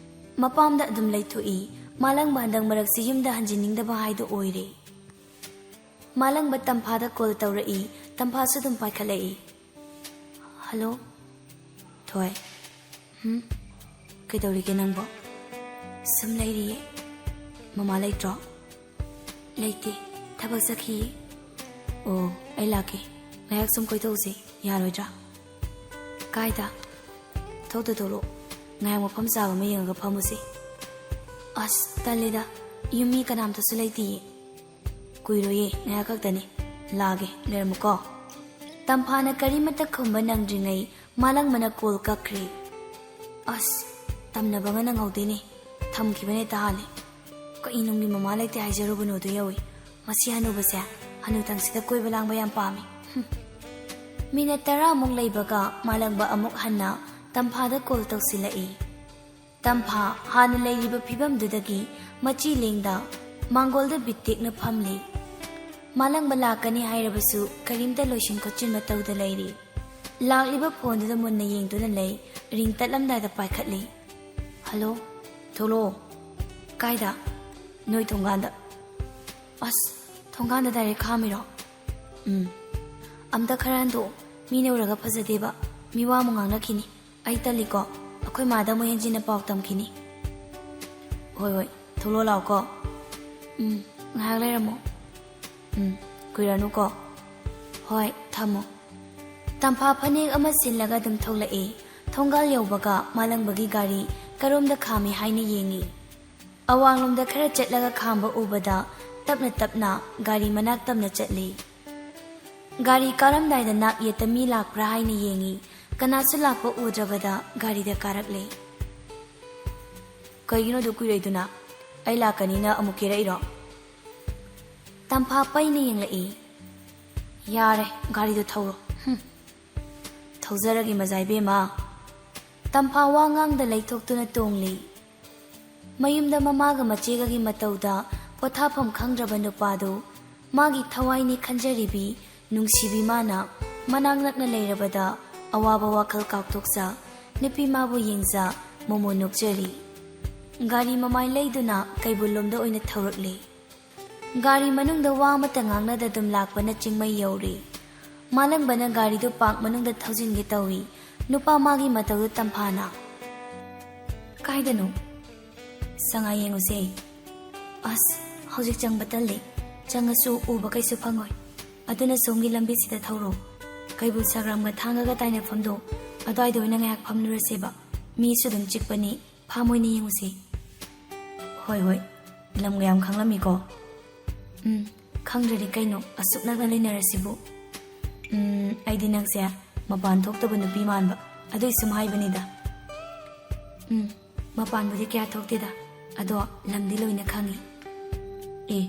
ꯃꯄꯥꯝꯗ ꯑꯗꯨꯝ ꯂꯩꯊꯣꯛꯏ꯫ ꯃꯥꯂꯪꯕ ꯍꯟꯗꯛ ꯃꯔꯛꯁꯤ ꯌꯨꯝꯗ ꯍꯟꯖꯤꯟꯅꯤꯡꯗꯕ ꯍꯥꯏꯗꯨ ꯑꯣꯏꯔꯦ꯫ ꯃꯥꯂꯪꯕ ꯇꯝꯐꯥꯗ ꯀꯣꯜ ꯇꯧꯔꯛꯏ꯫ ꯇꯝꯐꯥꯁꯨ ꯑꯗꯨꯝ ꯄꯥꯏꯈꯠꯂꯛꯏ꯫ "ꯍꯜꯂꯣ, ꯊꯣꯏ꯫ ꯍꯨꯝ? ꯀꯩꯗꯧꯔꯤꯒꯦ ꯅꯪꯕꯣ?" "ꯁꯨꯝ ꯂꯩꯔꯤꯌꯦ꯫" "ꯃꯃꯥ ꯂꯩꯇ꯭ꯔꯣ?" "ꯂꯩꯇꯦ, ꯊꯕꯛ ꯆꯠꯈꯤꯌꯦ꯫" "ꯑꯣ, ꯑꯩ ꯂꯥꯛꯀꯦ꯫ ꯉꯥꯏꯍꯥꯛ ꯁꯨꯝ ꯀꯣꯏꯊꯣꯛꯎꯁꯦ, ꯌꯥꯔꯣꯏꯗ꯭ꯔꯥ?" "ꯀꯥꯏꯗ?" "ꯊꯣꯛꯇ ꯊꯣꯛꯂꯛꯑꯣ꯫ ꯉꯥꯏꯍꯥꯛ ꯃꯐꯝ ꯆꯥꯕ ꯑꯃ ꯌꯦꯡꯉꯒ ꯐꯝꯃꯨꯁꯦ꯫" "ꯑꯁ, ꯇꯜꯂꯦꯗ꯫ ꯌꯨꯝ ꯃꯤ ꯀꯅꯥꯝꯇꯁꯨ ꯂꯩꯇꯤꯌꯦ꯫" "ꯀꯨꯏꯔꯣꯏꯌꯦ, ꯉꯥꯏꯍꯥꯛ ꯈꯛꯇꯅꯤ꯫ ꯂꯥꯛꯑꯒꯦ, ꯂꯩꯔꯝꯃꯨꯀꯣ꯫ ꯇꯝꯐꯥꯅ ꯀꯔꯤꯃꯠꯇ ꯈꯨꯝꯕ ꯅꯪꯗ꯭ꯔꯤꯉꯩ ꯃꯥꯂꯪꯕꯅ ꯀꯣꯜ ꯀꯛꯈ꯭ꯔꯦ꯫ ꯑꯁ, ꯇꯝꯅꯕꯒ ꯅꯪꯍꯧꯗꯦꯅꯦ꯫ ꯊꯝꯈꯤꯕꯅ ꯍꯦꯛꯇ ꯍꯥꯜꯂꯦ꯫ ꯀꯩ ꯅꯨꯡꯒꯤ ꯃꯃꯥ ꯂꯩꯇꯦ ꯍꯥꯏꯖꯔꯨꯕꯅꯣꯗꯣ ꯌꯧꯏ꯫ ꯃꯁꯤ ꯍꯅꯨꯕꯁꯦ ꯍꯅꯨꯊꯪꯁꯤꯗ ꯀꯣꯏꯕ ꯂꯥꯡꯕ ꯌꯥꯝ ꯄꯥꯝꯃꯤ꯫ ꯍꯨꯝ꯫ ꯃꯤꯅꯠ ꯇꯔꯥꯃꯨꯛ ꯂꯩꯕꯒ ꯃꯥꯂꯪꯕ ꯑꯃꯨꯛ ꯍꯟꯅ ꯇꯝꯐꯥꯗ ꯀꯣꯜ ꯇꯧꯁꯤꯜꯂꯛꯏ꯫ ꯇꯝꯐꯥ ꯍꯥꯟꯅ ꯂꯩꯔꯤꯕ ꯐꯤꯕꯝꯗꯨꯗꯒꯤ ꯃꯆꯤ ꯂꯦꯡꯗ ꯃꯥꯡꯒꯣꯜꯗ ꯕꯤꯠꯇꯦꯛꯅ ꯐꯝꯂꯤ꯫ ꯃꯥꯂꯪꯕ ꯂꯥꯛꯀꯅꯤ ꯍꯥꯏꯔꯕꯁꯨ ꯀꯔꯤꯝꯇ ꯂꯣꯏꯁꯤꯟ ꯈꯣꯠꯆꯤꯟꯕ ꯇꯧꯗ ꯂꯩꯔꯤ꯫ ꯂꯥꯛꯂꯤꯕ ꯐꯣꯟꯗꯨꯗ ꯃꯨꯟꯅ ꯌꯦꯡꯗꯨꯅ ꯂꯩ꯫ ꯔꯤꯡ ꯇꯠꯂꯝꯗꯥꯏꯗ ꯄꯥꯏꯈꯠꯂꯤ꯫ "ꯍꯜꯂꯣ?" "ꯊꯣꯛꯂꯛꯑꯣ꯫" "ꯀꯥꯏꯗ?" "ꯅꯣꯏ ꯊꯣꯡꯒꯥꯟꯗ꯫" "ꯑꯁ, ꯊꯣꯡꯒꯥꯟꯗ ꯗꯥꯏꯔꯦꯛ ꯈꯥꯝꯃꯤꯔꯣ?" "ꯎꯝ꯫" "ꯑꯝꯇ ꯈꯔ ꯍꯟꯗꯣꯛꯑꯣ, ꯃꯤꯅ ꯎꯔꯒ ꯐꯖꯗꯦꯕ, ꯃꯤ ꯋꯥ ꯑꯃꯨꯛ ꯉꯥꯡꯅꯈꯤꯅꯤ꯫ ꯑꯩ ꯇꯜꯂꯤꯀꯣ, ꯑꯩꯈꯣꯏ ꯃꯥꯗ ꯑꯃꯨꯛ ꯍꯦꯟꯖꯤꯟꯅ ꯄꯥꯎ ꯇꯝꯈꯤꯅꯤ꯫" "ꯍꯣꯏ ꯍꯣꯏ, ꯊꯣꯛꯂꯛꯑꯣ ꯂꯥꯛꯑꯣꯀꯣ꯫" "ꯎꯝ, ꯉꯥꯏꯍꯥꯛ ꯂꯩꯔꯝꯃꯣ꯫" "ꯎꯝ, ꯀꯨꯏꯔꯅꯨꯀꯣ꯫" "ꯍꯣꯏ, ꯊꯝꯃꯣ꯫" ꯇꯝꯐꯥ ꯐꯅꯦꯛ ꯑꯃ ꯁꯤꯜꯂꯒ ꯑꯗꯨꯝ ꯊꯣꯛꯂꯛꯏ꯫ ꯊꯣꯡꯒꯥꯜ ꯌꯧꯕꯒ ꯃꯥꯂꯪꯕꯒꯤ ꯒꯥꯔꯤ ꯀꯔꯣꯝꯗ ꯈꯥꯝꯃꯤ ꯍꯥꯏꯅ ꯌꯦꯡꯉꯤ꯫ ꯑꯋꯥꯡꯂꯣꯝꯗ ꯈꯔ ꯆꯠꯂꯒ ꯈꯥꯝꯕ ꯎꯕꯗ ꯇꯞꯅ ꯇꯞꯅ ꯒꯥꯔꯤ ꯃꯅꯥꯛ ꯇꯝꯅ ꯆꯠꯂꯤ꯫ ꯒꯥꯔꯤ ꯀꯥꯔꯝꯗꯥꯏꯗ ꯅꯥꯛ ꯌꯦꯠꯇ ꯃꯤ ꯂꯥꯛꯄ꯭ꯔꯥ ꯍꯥꯏꯅ ꯌꯦꯡꯉꯤ꯫ ꯀꯅꯥꯁꯨ ꯂꯥꯛꯄ ꯎꯗ꯭ꯔꯕꯗ ꯒꯥꯔꯤꯗ ꯀꯥꯔꯛꯂꯦ꯫ "ꯀꯩꯒꯤꯅꯣ ꯑꯗꯨꯛ ꯀꯨꯏꯔꯛꯏꯗꯨꯅ? ꯑꯩ ꯂꯥꯛꯀꯅꯤꯅ ꯑꯃꯨꯛ ꯀꯦꯔꯛꯏꯔꯣ?" ꯇꯝꯐꯥ ꯄꯩꯅ ꯌꯦꯡꯂꯛꯏ꯫ "ꯌꯥꯔꯦ, ꯒꯥꯔꯤꯗꯣ ꯊꯧꯔꯣ꯫" "ꯍꯨꯝ, ꯊꯧꯖꯔꯒꯦ ꯃꯖꯥ ꯏꯕꯦꯝꯃ꯫" ꯇꯝꯐꯥ ꯋꯥ ꯉꯥꯡꯗ ꯂꯩꯊꯣꯛꯇꯨꯅ ꯇꯣꯡꯂꯤ꯫ ꯃꯌꯨꯝꯗ ꯃꯃꯥꯒ ꯃꯆꯦꯒꯒꯤ ꯃꯇꯧꯗ ꯄꯣꯊꯥꯐꯝ ꯈꯪꯗ꯭ꯔꯕ ꯅꯨꯄꯥꯗꯨ ꯃꯥꯒꯤ ꯊꯋꯥꯏꯅꯤ ꯈꯟꯖꯔꯤꯕꯤ ꯅꯨꯡꯁꯤꯕꯤ ꯃꯥꯅ ꯃꯅꯥꯛ ꯅꯛꯅ ꯂꯩꯔꯕꯗ ꯑꯋꯥꯕ ꯋꯥꯈꯜ ꯀꯥꯎꯊꯣꯛꯆ ꯅꯨꯄꯤ ꯃꯥꯕꯨ ꯌꯦꯡꯖ ꯃꯣꯃꯣꯟ ꯅꯣꯛꯆꯔꯤ꯫ ꯒꯥꯔꯤ ꯃꯃꯥꯏ ꯂꯩꯗꯨꯅ ꯀꯩꯕꯨꯜ ꯂꯣꯝꯗ ꯑꯣꯏꯅ ꯊꯧꯔꯛꯂꯤ꯫ ꯒꯥꯔꯤ ꯃꯅꯨꯡꯗ ꯋꯥ ꯑꯃꯠꯇ ꯉꯥꯡꯅꯗ ꯑꯗꯨꯝ ꯂꯥꯛꯄꯅ ꯆꯤꯡꯃꯩ ꯌꯧꯔꯦ꯫ ꯃꯥꯂꯪꯕꯅ ꯒꯥꯔꯤꯗꯨ ꯄꯥꯔꯛ ꯃꯅꯨꯡꯗ ꯊꯧꯖꯤꯟꯒꯦ ꯇꯧꯏ꯫ ꯅꯨꯄꯥ ꯃꯥꯒꯤ ꯃꯇꯧꯗꯨ ꯇꯝꯐꯥꯅ, "ꯀꯥꯏꯗꯅꯣ?" "ꯁꯉꯥꯏ ꯌꯦꯡꯉꯨꯁꯦ꯫" "ꯑꯁ, ꯍꯧꯖꯤꯛ ꯆꯪꯕ ꯇꯜꯂꯤ꯫ ꯆꯪꯉꯁꯨ ꯎꯕ ꯀꯩꯁꯨ ꯐꯪꯉꯣꯏ꯫ ꯑꯗꯨꯅ ꯁꯣꯝꯒꯤ ꯂꯝꯕꯤꯁꯤꯗ ꯊꯧꯔꯣ꯫ ꯀꯩꯕꯨꯜ ꯁꯒ꯭ꯔꯥꯝꯒ ꯊꯥꯡꯒꯒ ꯇꯥꯏꯅꯐꯝꯗꯣ, ꯑꯗꯨꯋꯥꯏꯗ ꯑꯣꯏꯅ ꯉꯥꯏꯍꯥꯛ ꯐꯝꯂꯨꯔꯁꯦꯕ꯫ ꯃꯤꯁꯨ ꯑꯗꯨꯝ ꯆꯤꯛꯄꯅꯤ, ꯐꯥꯝ ꯑꯣꯏꯅ ꯌꯦꯡꯉꯨꯁꯦ꯫" "ꯍꯣꯏ ꯍꯣꯏ, ꯂꯝꯒ ꯌꯥꯝ ꯈꯪꯂꯝꯃꯤꯀꯣ꯫" "ꯎꯝ, ꯈꯪꯗ꯭ꯔꯗꯤ ꯀꯩꯅꯣ, ꯑꯁꯨꯛ ꯅꯛꯅ ꯂꯩꯅꯔꯁꯤꯕꯨ꯫ ꯎꯝ, ꯑꯩꯗꯤ ꯅꯪꯁꯦ ꯃꯄꯥꯟ ꯊꯣꯛꯇꯕ ꯅꯨꯄꯤ ꯃꯥꯟꯕ, ꯑꯗꯨꯏ ꯁꯨꯝ ꯍꯥꯏꯕꯅꯤꯗ꯫ ꯎꯝ, ꯃꯄꯥꯟꯕꯨꯗꯤ ꯀꯌꯥ ꯊꯣꯛꯇꯦꯗ, ꯑꯗꯣ ꯂꯝꯗꯤ ꯂꯣꯏꯅ ꯈꯪꯉꯤ꯫ ꯑꯦ,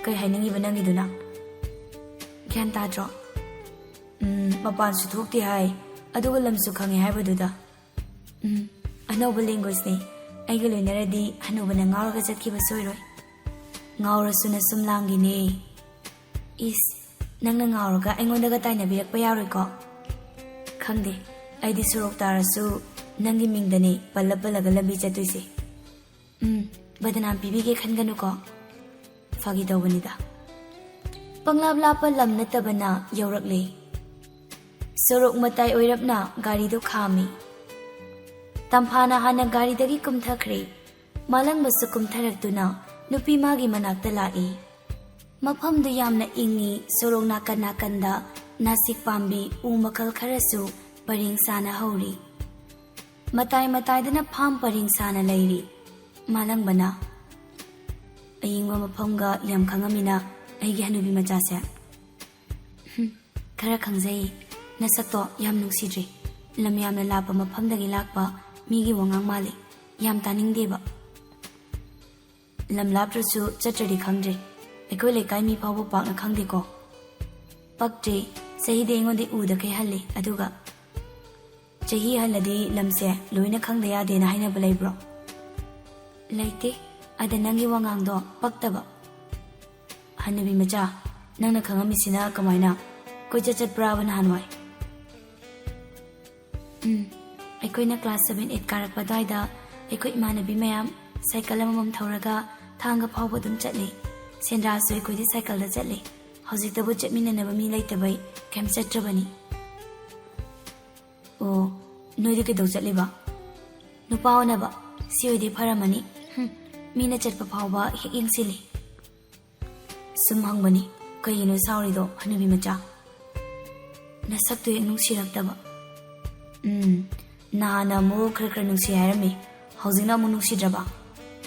ꯀꯩ ꯍꯥꯏꯅꯤꯡꯉꯤꯕ ꯅꯪꯒꯤꯗꯨꯅ? ꯒ꯭ꯌꯥꯟ ꯇꯥꯗ꯭ꯔꯣ? ꯎꯝ, ꯃꯄꯥꯟꯁꯨ ꯊꯣꯛꯇꯦ ꯍꯥꯏ, ꯑꯗꯨꯒ ꯂꯝꯁꯨ ꯈꯪꯉꯦ ꯍꯥꯏꯕꯗꯨꯗ꯫ ꯎꯝ, ꯑꯅꯧꯕ languageꯅꯦ꯫ ꯑꯩꯒ ꯂꯣꯏꯅꯔꯗꯤ ꯍꯅꯨꯕꯅ ꯉꯥꯎꯔꯒ ꯆꯠꯈꯤꯕ ꯁꯣꯏꯔꯣꯏ꯫ ꯉꯥꯎꯔꯁꯨ ꯅꯁꯨꯝ ꯂꯥꯡꯒꯤꯅꯦ꯫ ꯏꯁ, ꯅꯪꯅ ꯉꯥꯎꯔꯒ ꯑꯩꯉꯣꯟꯗꯒ ꯇꯥꯏꯅꯕꯤꯔꯛꯄ ꯌꯥꯔꯣꯏꯀꯣ? ꯈꯪꯗꯦ, ꯑꯩꯗꯤ ꯁꯣꯔꯣꯛ ꯇꯥꯔꯁꯨ ꯅꯪꯒꯤ ꯃꯤꯡꯗꯅꯦ ꯄꯜꯂ ꯄꯜꯂꯒ ꯂꯝꯕꯤ ꯆꯠꯇꯣꯏꯁꯦ꯫ ꯎꯝ, ꯕꯗꯅꯥꯝ ꯄꯤꯕꯤꯒꯦ ꯈꯟꯒꯅꯨꯀꯣ꯫ ꯐꯥꯒꯤ ꯇꯧꯕꯅꯤꯗ꯫ ꯄꯪꯂꯥꯞ ꯂꯥꯞꯄ ꯂꯝ ꯅꯠꯇꯕꯅ ꯌꯧꯔꯛꯂꯦ꯫ ꯁꯣꯔꯣꯛ ꯃꯇꯥꯏ ꯑꯣꯏꯔꯞꯅ ꯒꯥꯔꯤꯗꯨ ꯈꯥꯝꯃꯤ꯫ ꯇꯝꯐꯥꯅ ꯍꯥꯟꯅ ꯒꯥꯔꯤꯗꯒꯤ ꯀꯨꯝꯊꯈ꯭ꯔꯦ꯫ ꯃꯥꯂꯪꯕꯁꯨ ꯀꯨꯝꯊꯔꯛꯇꯨꯅ ꯅꯨꯄꯤ ꯃꯥꯒꯤ ꯃꯅꯥꯛꯇ ꯂꯥꯛꯏ꯫ ꯃꯐꯝꯗꯨ ꯌꯥꯝꯅ ꯏꯪꯉꯤ꯫ ꯁꯣꯔꯣꯛ ꯅꯥꯀꯟ ꯅꯥꯀꯟꯗ ꯅꯥꯁꯤꯛ ꯄꯥꯝꯕꯤ, ꯎ ꯃꯈꯜ ꯈꯔꯁꯨ ꯄꯔꯦꯡ ꯁꯥꯅ ꯍꯧꯔꯤ꯫ ꯃꯇꯥꯏ ꯃꯇꯥꯏꯗꯅ ꯐꯥꯝ ꯄꯔꯦꯡ ꯁꯥꯅ ꯂꯩꯔꯤ꯫ ꯃꯥꯂꯪꯕꯅ, "ꯑꯏꯪꯕ ꯃꯐꯝꯒ ꯌꯥꯝ ꯈꯪꯉꯝꯃꯤꯅ, ꯑꯩꯒꯤ ꯍꯅꯨꯕꯤ ꯃꯆꯥꯁꯦ꯫" "ꯍꯨꯝ, ꯈꯔ ꯈꯪꯖꯩ꯫ ꯅꯁꯛꯇꯣ ꯌꯥꯝ ꯅꯨꯡꯁꯤꯗ꯭ꯔꯦ꯫ ꯂꯝ ꯌꯥꯝꯅ ꯂꯥꯞꯄ ꯃꯐꯝꯗꯒꯤ ꯂꯥꯛꯄ ꯃꯤꯒꯤ ꯋꯥꯉꯥꯡ ꯃꯥꯜꯂꯤ꯫ ꯌꯥꯝ ꯇꯥꯅꯤꯡꯗꯦꯕ꯫" "ꯂꯝ ꯂꯥꯞꯇ꯭ꯔꯁꯨ ꯆꯠꯇ꯭ꯔꯗꯤ ꯈꯪꯗ꯭ꯔꯦ꯫ ꯑꯩꯈꯣꯏ ꯂꯩꯀꯥꯏ ꯃꯤ ꯐꯥꯎꯕ ꯄꯥꯛꯅ ꯈꯪꯗꯦꯀꯣ꯫" "ꯄꯛꯇ꯭ꯔꯦ꯫ ꯆꯍꯤꯗꯤ ꯑꯩꯉꯣꯟꯗ ꯎꯗꯈꯩ ꯍꯜꯂꯦ꯫ ꯑꯗꯨꯒ ꯆꯍꯤ ꯍꯜꯂꯗꯤ ꯂꯝꯁꯦ ꯂꯣꯏꯅ ꯈꯪꯗ ꯌꯥꯗꯦꯅ ꯍꯥꯏꯅꯕ ꯂꯩꯕ꯭ꯔꯣ?" "ꯂꯩꯇꯦ꯫ ꯑꯗ ꯅꯪꯒꯤ ꯋꯥꯉꯥꯡꯗꯣ ꯄꯛꯇꯕ꯫" "ꯍꯅꯨꯕꯤ ꯃꯆꯥ, ꯅꯪꯅ ꯈꯪꯉꯝꯃꯤꯁꯤꯅ ꯀꯃꯥꯏꯅ? ꯀꯣꯏꯆꯠ ꯆꯠꯄ꯭ꯔꯥꯕ ꯅꯍꯥꯟꯋꯥꯏ?" "ꯎꯝ, ꯑꯩꯈꯣꯏꯅ class seven eight ꯀꯥꯔꯛꯄ ꯑꯗꯨꯋꯥꯏꯗ ꯑꯩꯈꯣꯏ ꯏꯃꯥꯟꯅꯕꯤ ꯃꯌꯥꯝ ꯁꯥꯏꯀꯜ ꯑꯃꯃꯝ ꯊꯧꯔꯒ ꯊꯥꯡꯒ ꯐꯥꯎꯕ ꯑꯗꯨꯝ ꯆꯠꯂꯤ꯫ ꯁꯦꯟꯗ꯭ꯔꯥꯁꯨ ꯑꯩꯈꯣꯏꯗꯤ ꯁꯥꯏꯀꯜꯗ ꯆꯠꯂꯤ꯫ ꯍꯧꯖꯤꯛꯇꯕꯨ ꯆꯠꯃꯤꯟꯅꯅꯕ ꯃꯤ ꯂꯩꯇꯕꯩ ꯀꯩꯝ ꯆꯠꯇ꯭ꯔꯕꯅꯤ꯫" "ꯑꯣ, ꯅꯣꯏꯗꯤ ꯀꯩꯗꯧ ꯆꯠꯂꯤꯕ?" "ꯅꯨꯄꯥ ꯎꯅꯕ꯫ ꯁꯤ ꯑꯣꯏꯗꯤ ꯐꯔꯝꯃꯅꯤ꯫ ꯍꯨꯝ, ꯃꯤꯅ ꯆꯠꯄ ꯐꯥꯎꯕ ꯍꯦꯛ ꯌꯦꯡꯁꯤꯜꯂꯤ꯫" ꯁꯨꯝ ꯍꯪꯕꯅꯤ, ꯀꯩꯒꯤꯅꯣ ꯁꯥꯎꯔꯤꯗꯣ, ꯍꯅꯨꯕꯤ ꯃꯆꯥ? ꯅꯁꯛꯇꯨ ꯍꯦꯛ ꯅꯨꯡꯁꯤꯔꯛꯇꯕ꯫ ꯎꯝ, ꯅꯍꯥꯟꯅ ꯑꯃꯨꯛ ꯈꯔ ꯈꯔ ꯅꯨꯡꯁꯤ ꯍꯥꯏꯔꯝꯃꯤ, ꯍꯧꯖꯤꯛꯅ ꯑꯃꯨꯛ ꯅꯨꯡꯁꯤꯗ꯭ꯔꯕ?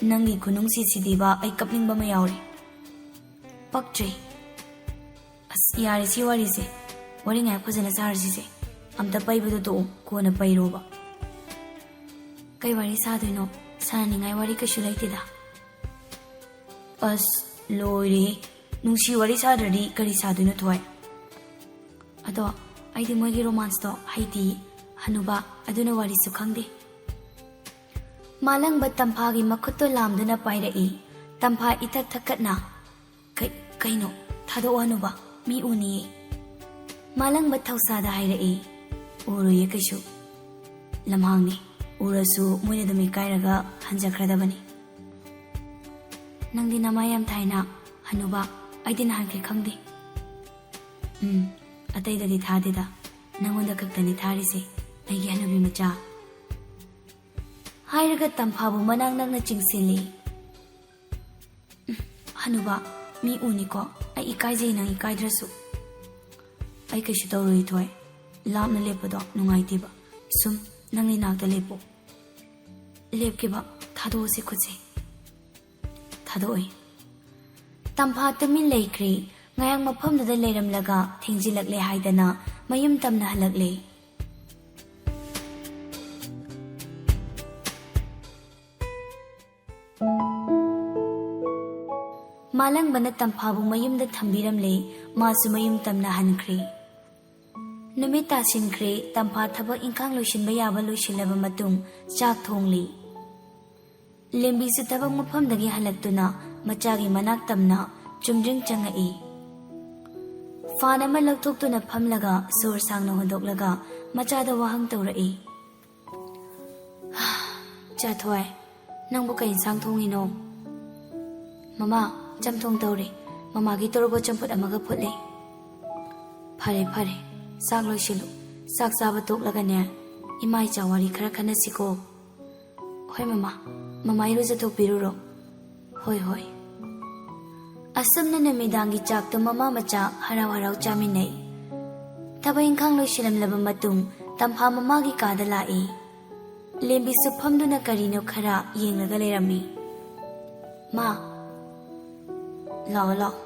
ꯅꯪꯒꯤ ꯈꯨꯅꯨꯡꯁꯤꯁꯤꯗꯤꯕ ꯑꯩ ꯀꯞꯅꯤꯡꯕ ꯑꯃ ꯌꯥꯎꯔꯦ꯫ ꯄꯛꯇ꯭ꯔꯦ, ꯑꯁ, ꯌꯥꯔꯦ ꯁꯤ ꯋꯥꯔꯤꯁꯦ꯫ ꯋꯥꯔꯤ ꯉꯥꯏꯍꯥꯛ ꯐꯖꯅ ꯁꯥꯔꯁꯤꯁꯦ꯫ ꯑꯝꯇ ꯄꯩꯕꯗꯣ ꯇꯣꯛꯑꯣ, ꯀꯣꯟꯅ ꯄꯩꯔꯣꯕ꯫ ꯀꯩ ꯋꯥꯔꯤ ꯁꯥꯗꯣꯏꯅꯣ? ꯁꯥꯟꯅꯅꯤꯡꯉꯥꯏ ꯋꯥꯔꯤ ꯀꯩꯁꯨ ꯂꯩꯇꯦꯗ꯫ ꯑꯁ, ꯂꯣꯏꯔꯦꯍꯦ꯫ ꯅꯨꯡꯁꯤ ꯋꯥꯔꯤ ꯁꯥꯗ꯭ꯔꯗꯤ ꯀꯔꯤ ꯁꯥꯗꯣꯏꯅꯣ, ꯊꯣꯏ? ꯑꯗꯣ ꯑꯩꯗꯤ ꯃꯣꯏꯒꯤ ꯔꯣꯃꯥꯟꯁꯇꯣ ꯍꯩꯇꯤꯌꯦ, ꯍꯅꯨꯕ, ꯑꯗꯨꯅ ꯋꯥꯔꯤꯁꯨ ꯈꯪꯗꯦ꯫ ꯃꯥꯂꯪꯕ ꯇꯝꯐꯥꯒꯤ ꯃꯈꯨꯠꯇꯣ ꯂꯥꯝꯗꯨꯅ ꯄꯥꯏꯔꯛꯏ꯫ ꯇꯝꯐꯥ ꯏꯊꯛ ꯊꯛꯀꯠꯅ, "ꯀꯩ-, ꯀꯩꯅꯣ? ꯊꯥꯗꯣꯛꯑꯣ ꯍꯅꯨꯕ, ꯃꯤ ꯎꯅꯤꯌꯦ꯫" ꯃꯥꯂꯪꯕ ꯊꯧꯁꯥꯗ ꯍꯥꯏꯔꯛꯏ, "ꯎꯔꯣꯏꯌꯦ ꯀꯩꯁꯨ꯫ ꯂꯝꯍꯥꯡꯅꯤ, ꯎꯔꯁꯨ ꯃꯣꯏꯅ ꯑꯗꯨꯝ ꯏꯀꯥꯏꯔꯒ ꯍꯟꯖꯈ꯭ꯔꯗꯕꯅꯤ꯫" "ꯅꯪꯗꯤ ꯅꯃꯥ ꯌꯥꯝ ꯊꯥꯏꯅ, ꯍꯅꯨꯕ, ꯑꯩꯗꯤ ꯅꯍꯥꯟꯈꯩ ꯈꯪꯗꯦ꯫" "ꯎꯝ, ꯑꯇꯩꯗꯗꯤ ꯊꯥꯗꯦꯗ, ꯅꯪꯉꯣꯟꯗ ꯈꯛꯇꯅꯤ ꯊꯥꯔꯤꯁꯦ, ꯑꯩꯒꯤ ꯍꯅꯨꯕꯤ ꯃꯆꯥ꯫" ꯍꯥꯏꯔꯒ ꯇꯝꯐꯥꯕꯨ ꯃꯅꯥꯛ ꯅꯛꯅ ꯆꯤꯡꯁꯤꯜꯂꯤ꯫ "ꯎꯝ, ꯍꯅꯨꯕ, ꯃꯤ ꯎꯅꯤꯀꯣ, ꯑꯩ ꯏꯀꯥꯏꯖꯩ ꯅꯪ ꯏꯀꯥꯏꯗ꯭ꯔꯁꯨ꯫" "ꯑꯩ ꯀꯩꯁꯨ ꯇꯧꯔꯣꯏ ꯊꯣꯏ, ꯂꯥꯞꯅ ꯂꯦꯞꯄꯗꯣ ꯅꯨꯡꯉꯥꯏꯇꯦꯕ, ꯁꯨꯝ ꯅꯪ ꯏꯅꯥꯛꯇ ꯂꯦꯞꯄꯣ꯫" "ꯂꯦꯞꯀꯦꯕ, ꯊꯥꯗꯣꯛꯑꯁꯤ ꯈꯨꯠꯁꯦ꯫" ꯊꯥꯗꯣꯛꯑꯣꯏ꯫ ꯇꯝꯐꯥ ꯇꯨꯃꯤꯟ ꯂꯩꯈ꯭ꯔꯦ꯫ ꯉꯥꯏꯍꯥꯛ ꯃꯐꯝꯗꯨꯗ ꯂꯩꯔꯝꯂꯒ ꯊꯦꯡꯖꯤꯜꯂꯛꯂꯦ ꯍꯥꯏꯗꯅ ꯃꯌꯨꯝ ꯇꯝꯅ ꯍꯜꯂꯛꯂꯦ꯫ ꯃꯥꯂꯪꯕꯅ ꯇꯝꯐꯥꯕꯨ ꯃꯌꯨꯝꯗ ꯊꯝꯕꯤꯔꯝꯂꯦ꯫ ꯃꯥꯁꯨ ꯃꯌꯨꯝ ꯇꯝꯅ ꯍꯟꯈ꯭ꯔꯦ꯫ ꯅꯨꯃꯤꯠ ꯇꯥꯁꯤꯟꯈ꯭ꯔꯦ꯫ ꯇꯝꯐꯥ ꯊꯕꯛ ꯏꯪꯈꯥꯡ ꯂꯣꯏꯁꯤꯟꯕ ꯌꯥꯕ ꯂꯣꯏꯁꯤꯜꯂꯕ ꯃꯇꯨꯡ ꯆꯥꯛ ꯊꯣꯡꯂꯤ꯫ ꯂꯦꯝꯕꯤꯁꯨ ꯊꯕꯛ ꯃꯐꯝꯗꯒꯤ ꯍꯜꯂꯛꯇꯨꯅ ꯃꯆꯥꯒꯤ ꯃꯅꯥꯛ ꯇꯝꯅ ꯆꯨꯝꯗ꯭ꯔꯤꯡ ꯆꯪꯉꯛꯏ꯫ ꯐꯥꯟ ꯑꯃ ꯂꯧꯊꯣꯛꯇꯨꯅ ꯐꯝꯂꯒ ꯁꯣꯔ ꯁꯥꯡꯅ ꯍꯣꯟꯗꯣꯛꯂꯒ ꯃꯆꯥꯗ ꯋꯥꯍꯪ ꯇꯧꯔꯛꯏ꯫ "ꯆꯥꯊꯣꯏ, ꯅꯪꯕꯨ ꯀꯩ ꯏꯟꯁꯥꯡ ꯊꯣꯡꯉꯤꯅꯣ?" "ꯃꯃꯥ, ꯆꯝꯊꯣꯡ ꯇꯧꯔꯤ꯫ ꯃꯃꯥꯒꯤ ꯇꯣꯔꯣꯕꯣꯠ ꯆꯝꯐꯨꯠ ꯑꯃꯒ ꯐꯨꯠꯂꯤ꯫" "ꯐꯔꯦ, ꯐꯔꯦ꯫ ꯆꯥꯛ ꯂꯣꯏꯁꯤꯜꯂꯨ꯫ ꯆꯥꯛ ꯆꯥꯕ ꯇꯣꯛꯂꯒꯅꯦ, ꯏꯃꯥ ꯏꯆꯥ ꯋꯥꯔꯤ ꯈꯔ ꯈꯟꯅꯁꯤꯀꯣ꯫" "ꯍꯣꯏ ꯃꯃꯥ꯫ ꯃꯃꯥ ꯏꯔꯨꯖꯊꯣꯛꯄꯤꯔꯨꯔꯣ꯫" "ꯍꯣꯏ, ꯍꯣꯏ꯫" ꯑꯁꯨꯝꯅ ꯅꯨꯃꯤꯗꯥꯡꯒꯤ ꯆꯥꯛꯇꯨ ꯃꯃꯥ ꯃꯆꯥ ꯍꯔꯥꯎ ꯍꯔꯥꯎ ꯆꯥꯃꯤꯟꯅꯩ꯫ ꯊꯕꯛ ꯏꯪꯈꯥꯡ ꯂꯣꯏꯁꯤꯜꯂꯝꯂꯕ ꯃꯇꯨꯡ ꯇꯝꯐꯥ ꯃꯃꯥꯒꯤ ꯀꯥꯗ ꯂꯥꯛꯏ꯫ ꯂꯦꯝꯕꯤꯁꯨ ꯐꯝꯗꯨꯅ ꯀꯔꯤꯅꯣ ꯈꯔ ꯌꯦꯡꯂꯒ ꯂꯩꯔꯝꯃꯤ꯫ "ꯃꯥ, ꯂꯥꯛꯑꯣ, ꯂꯥꯛꯑꯣ꯫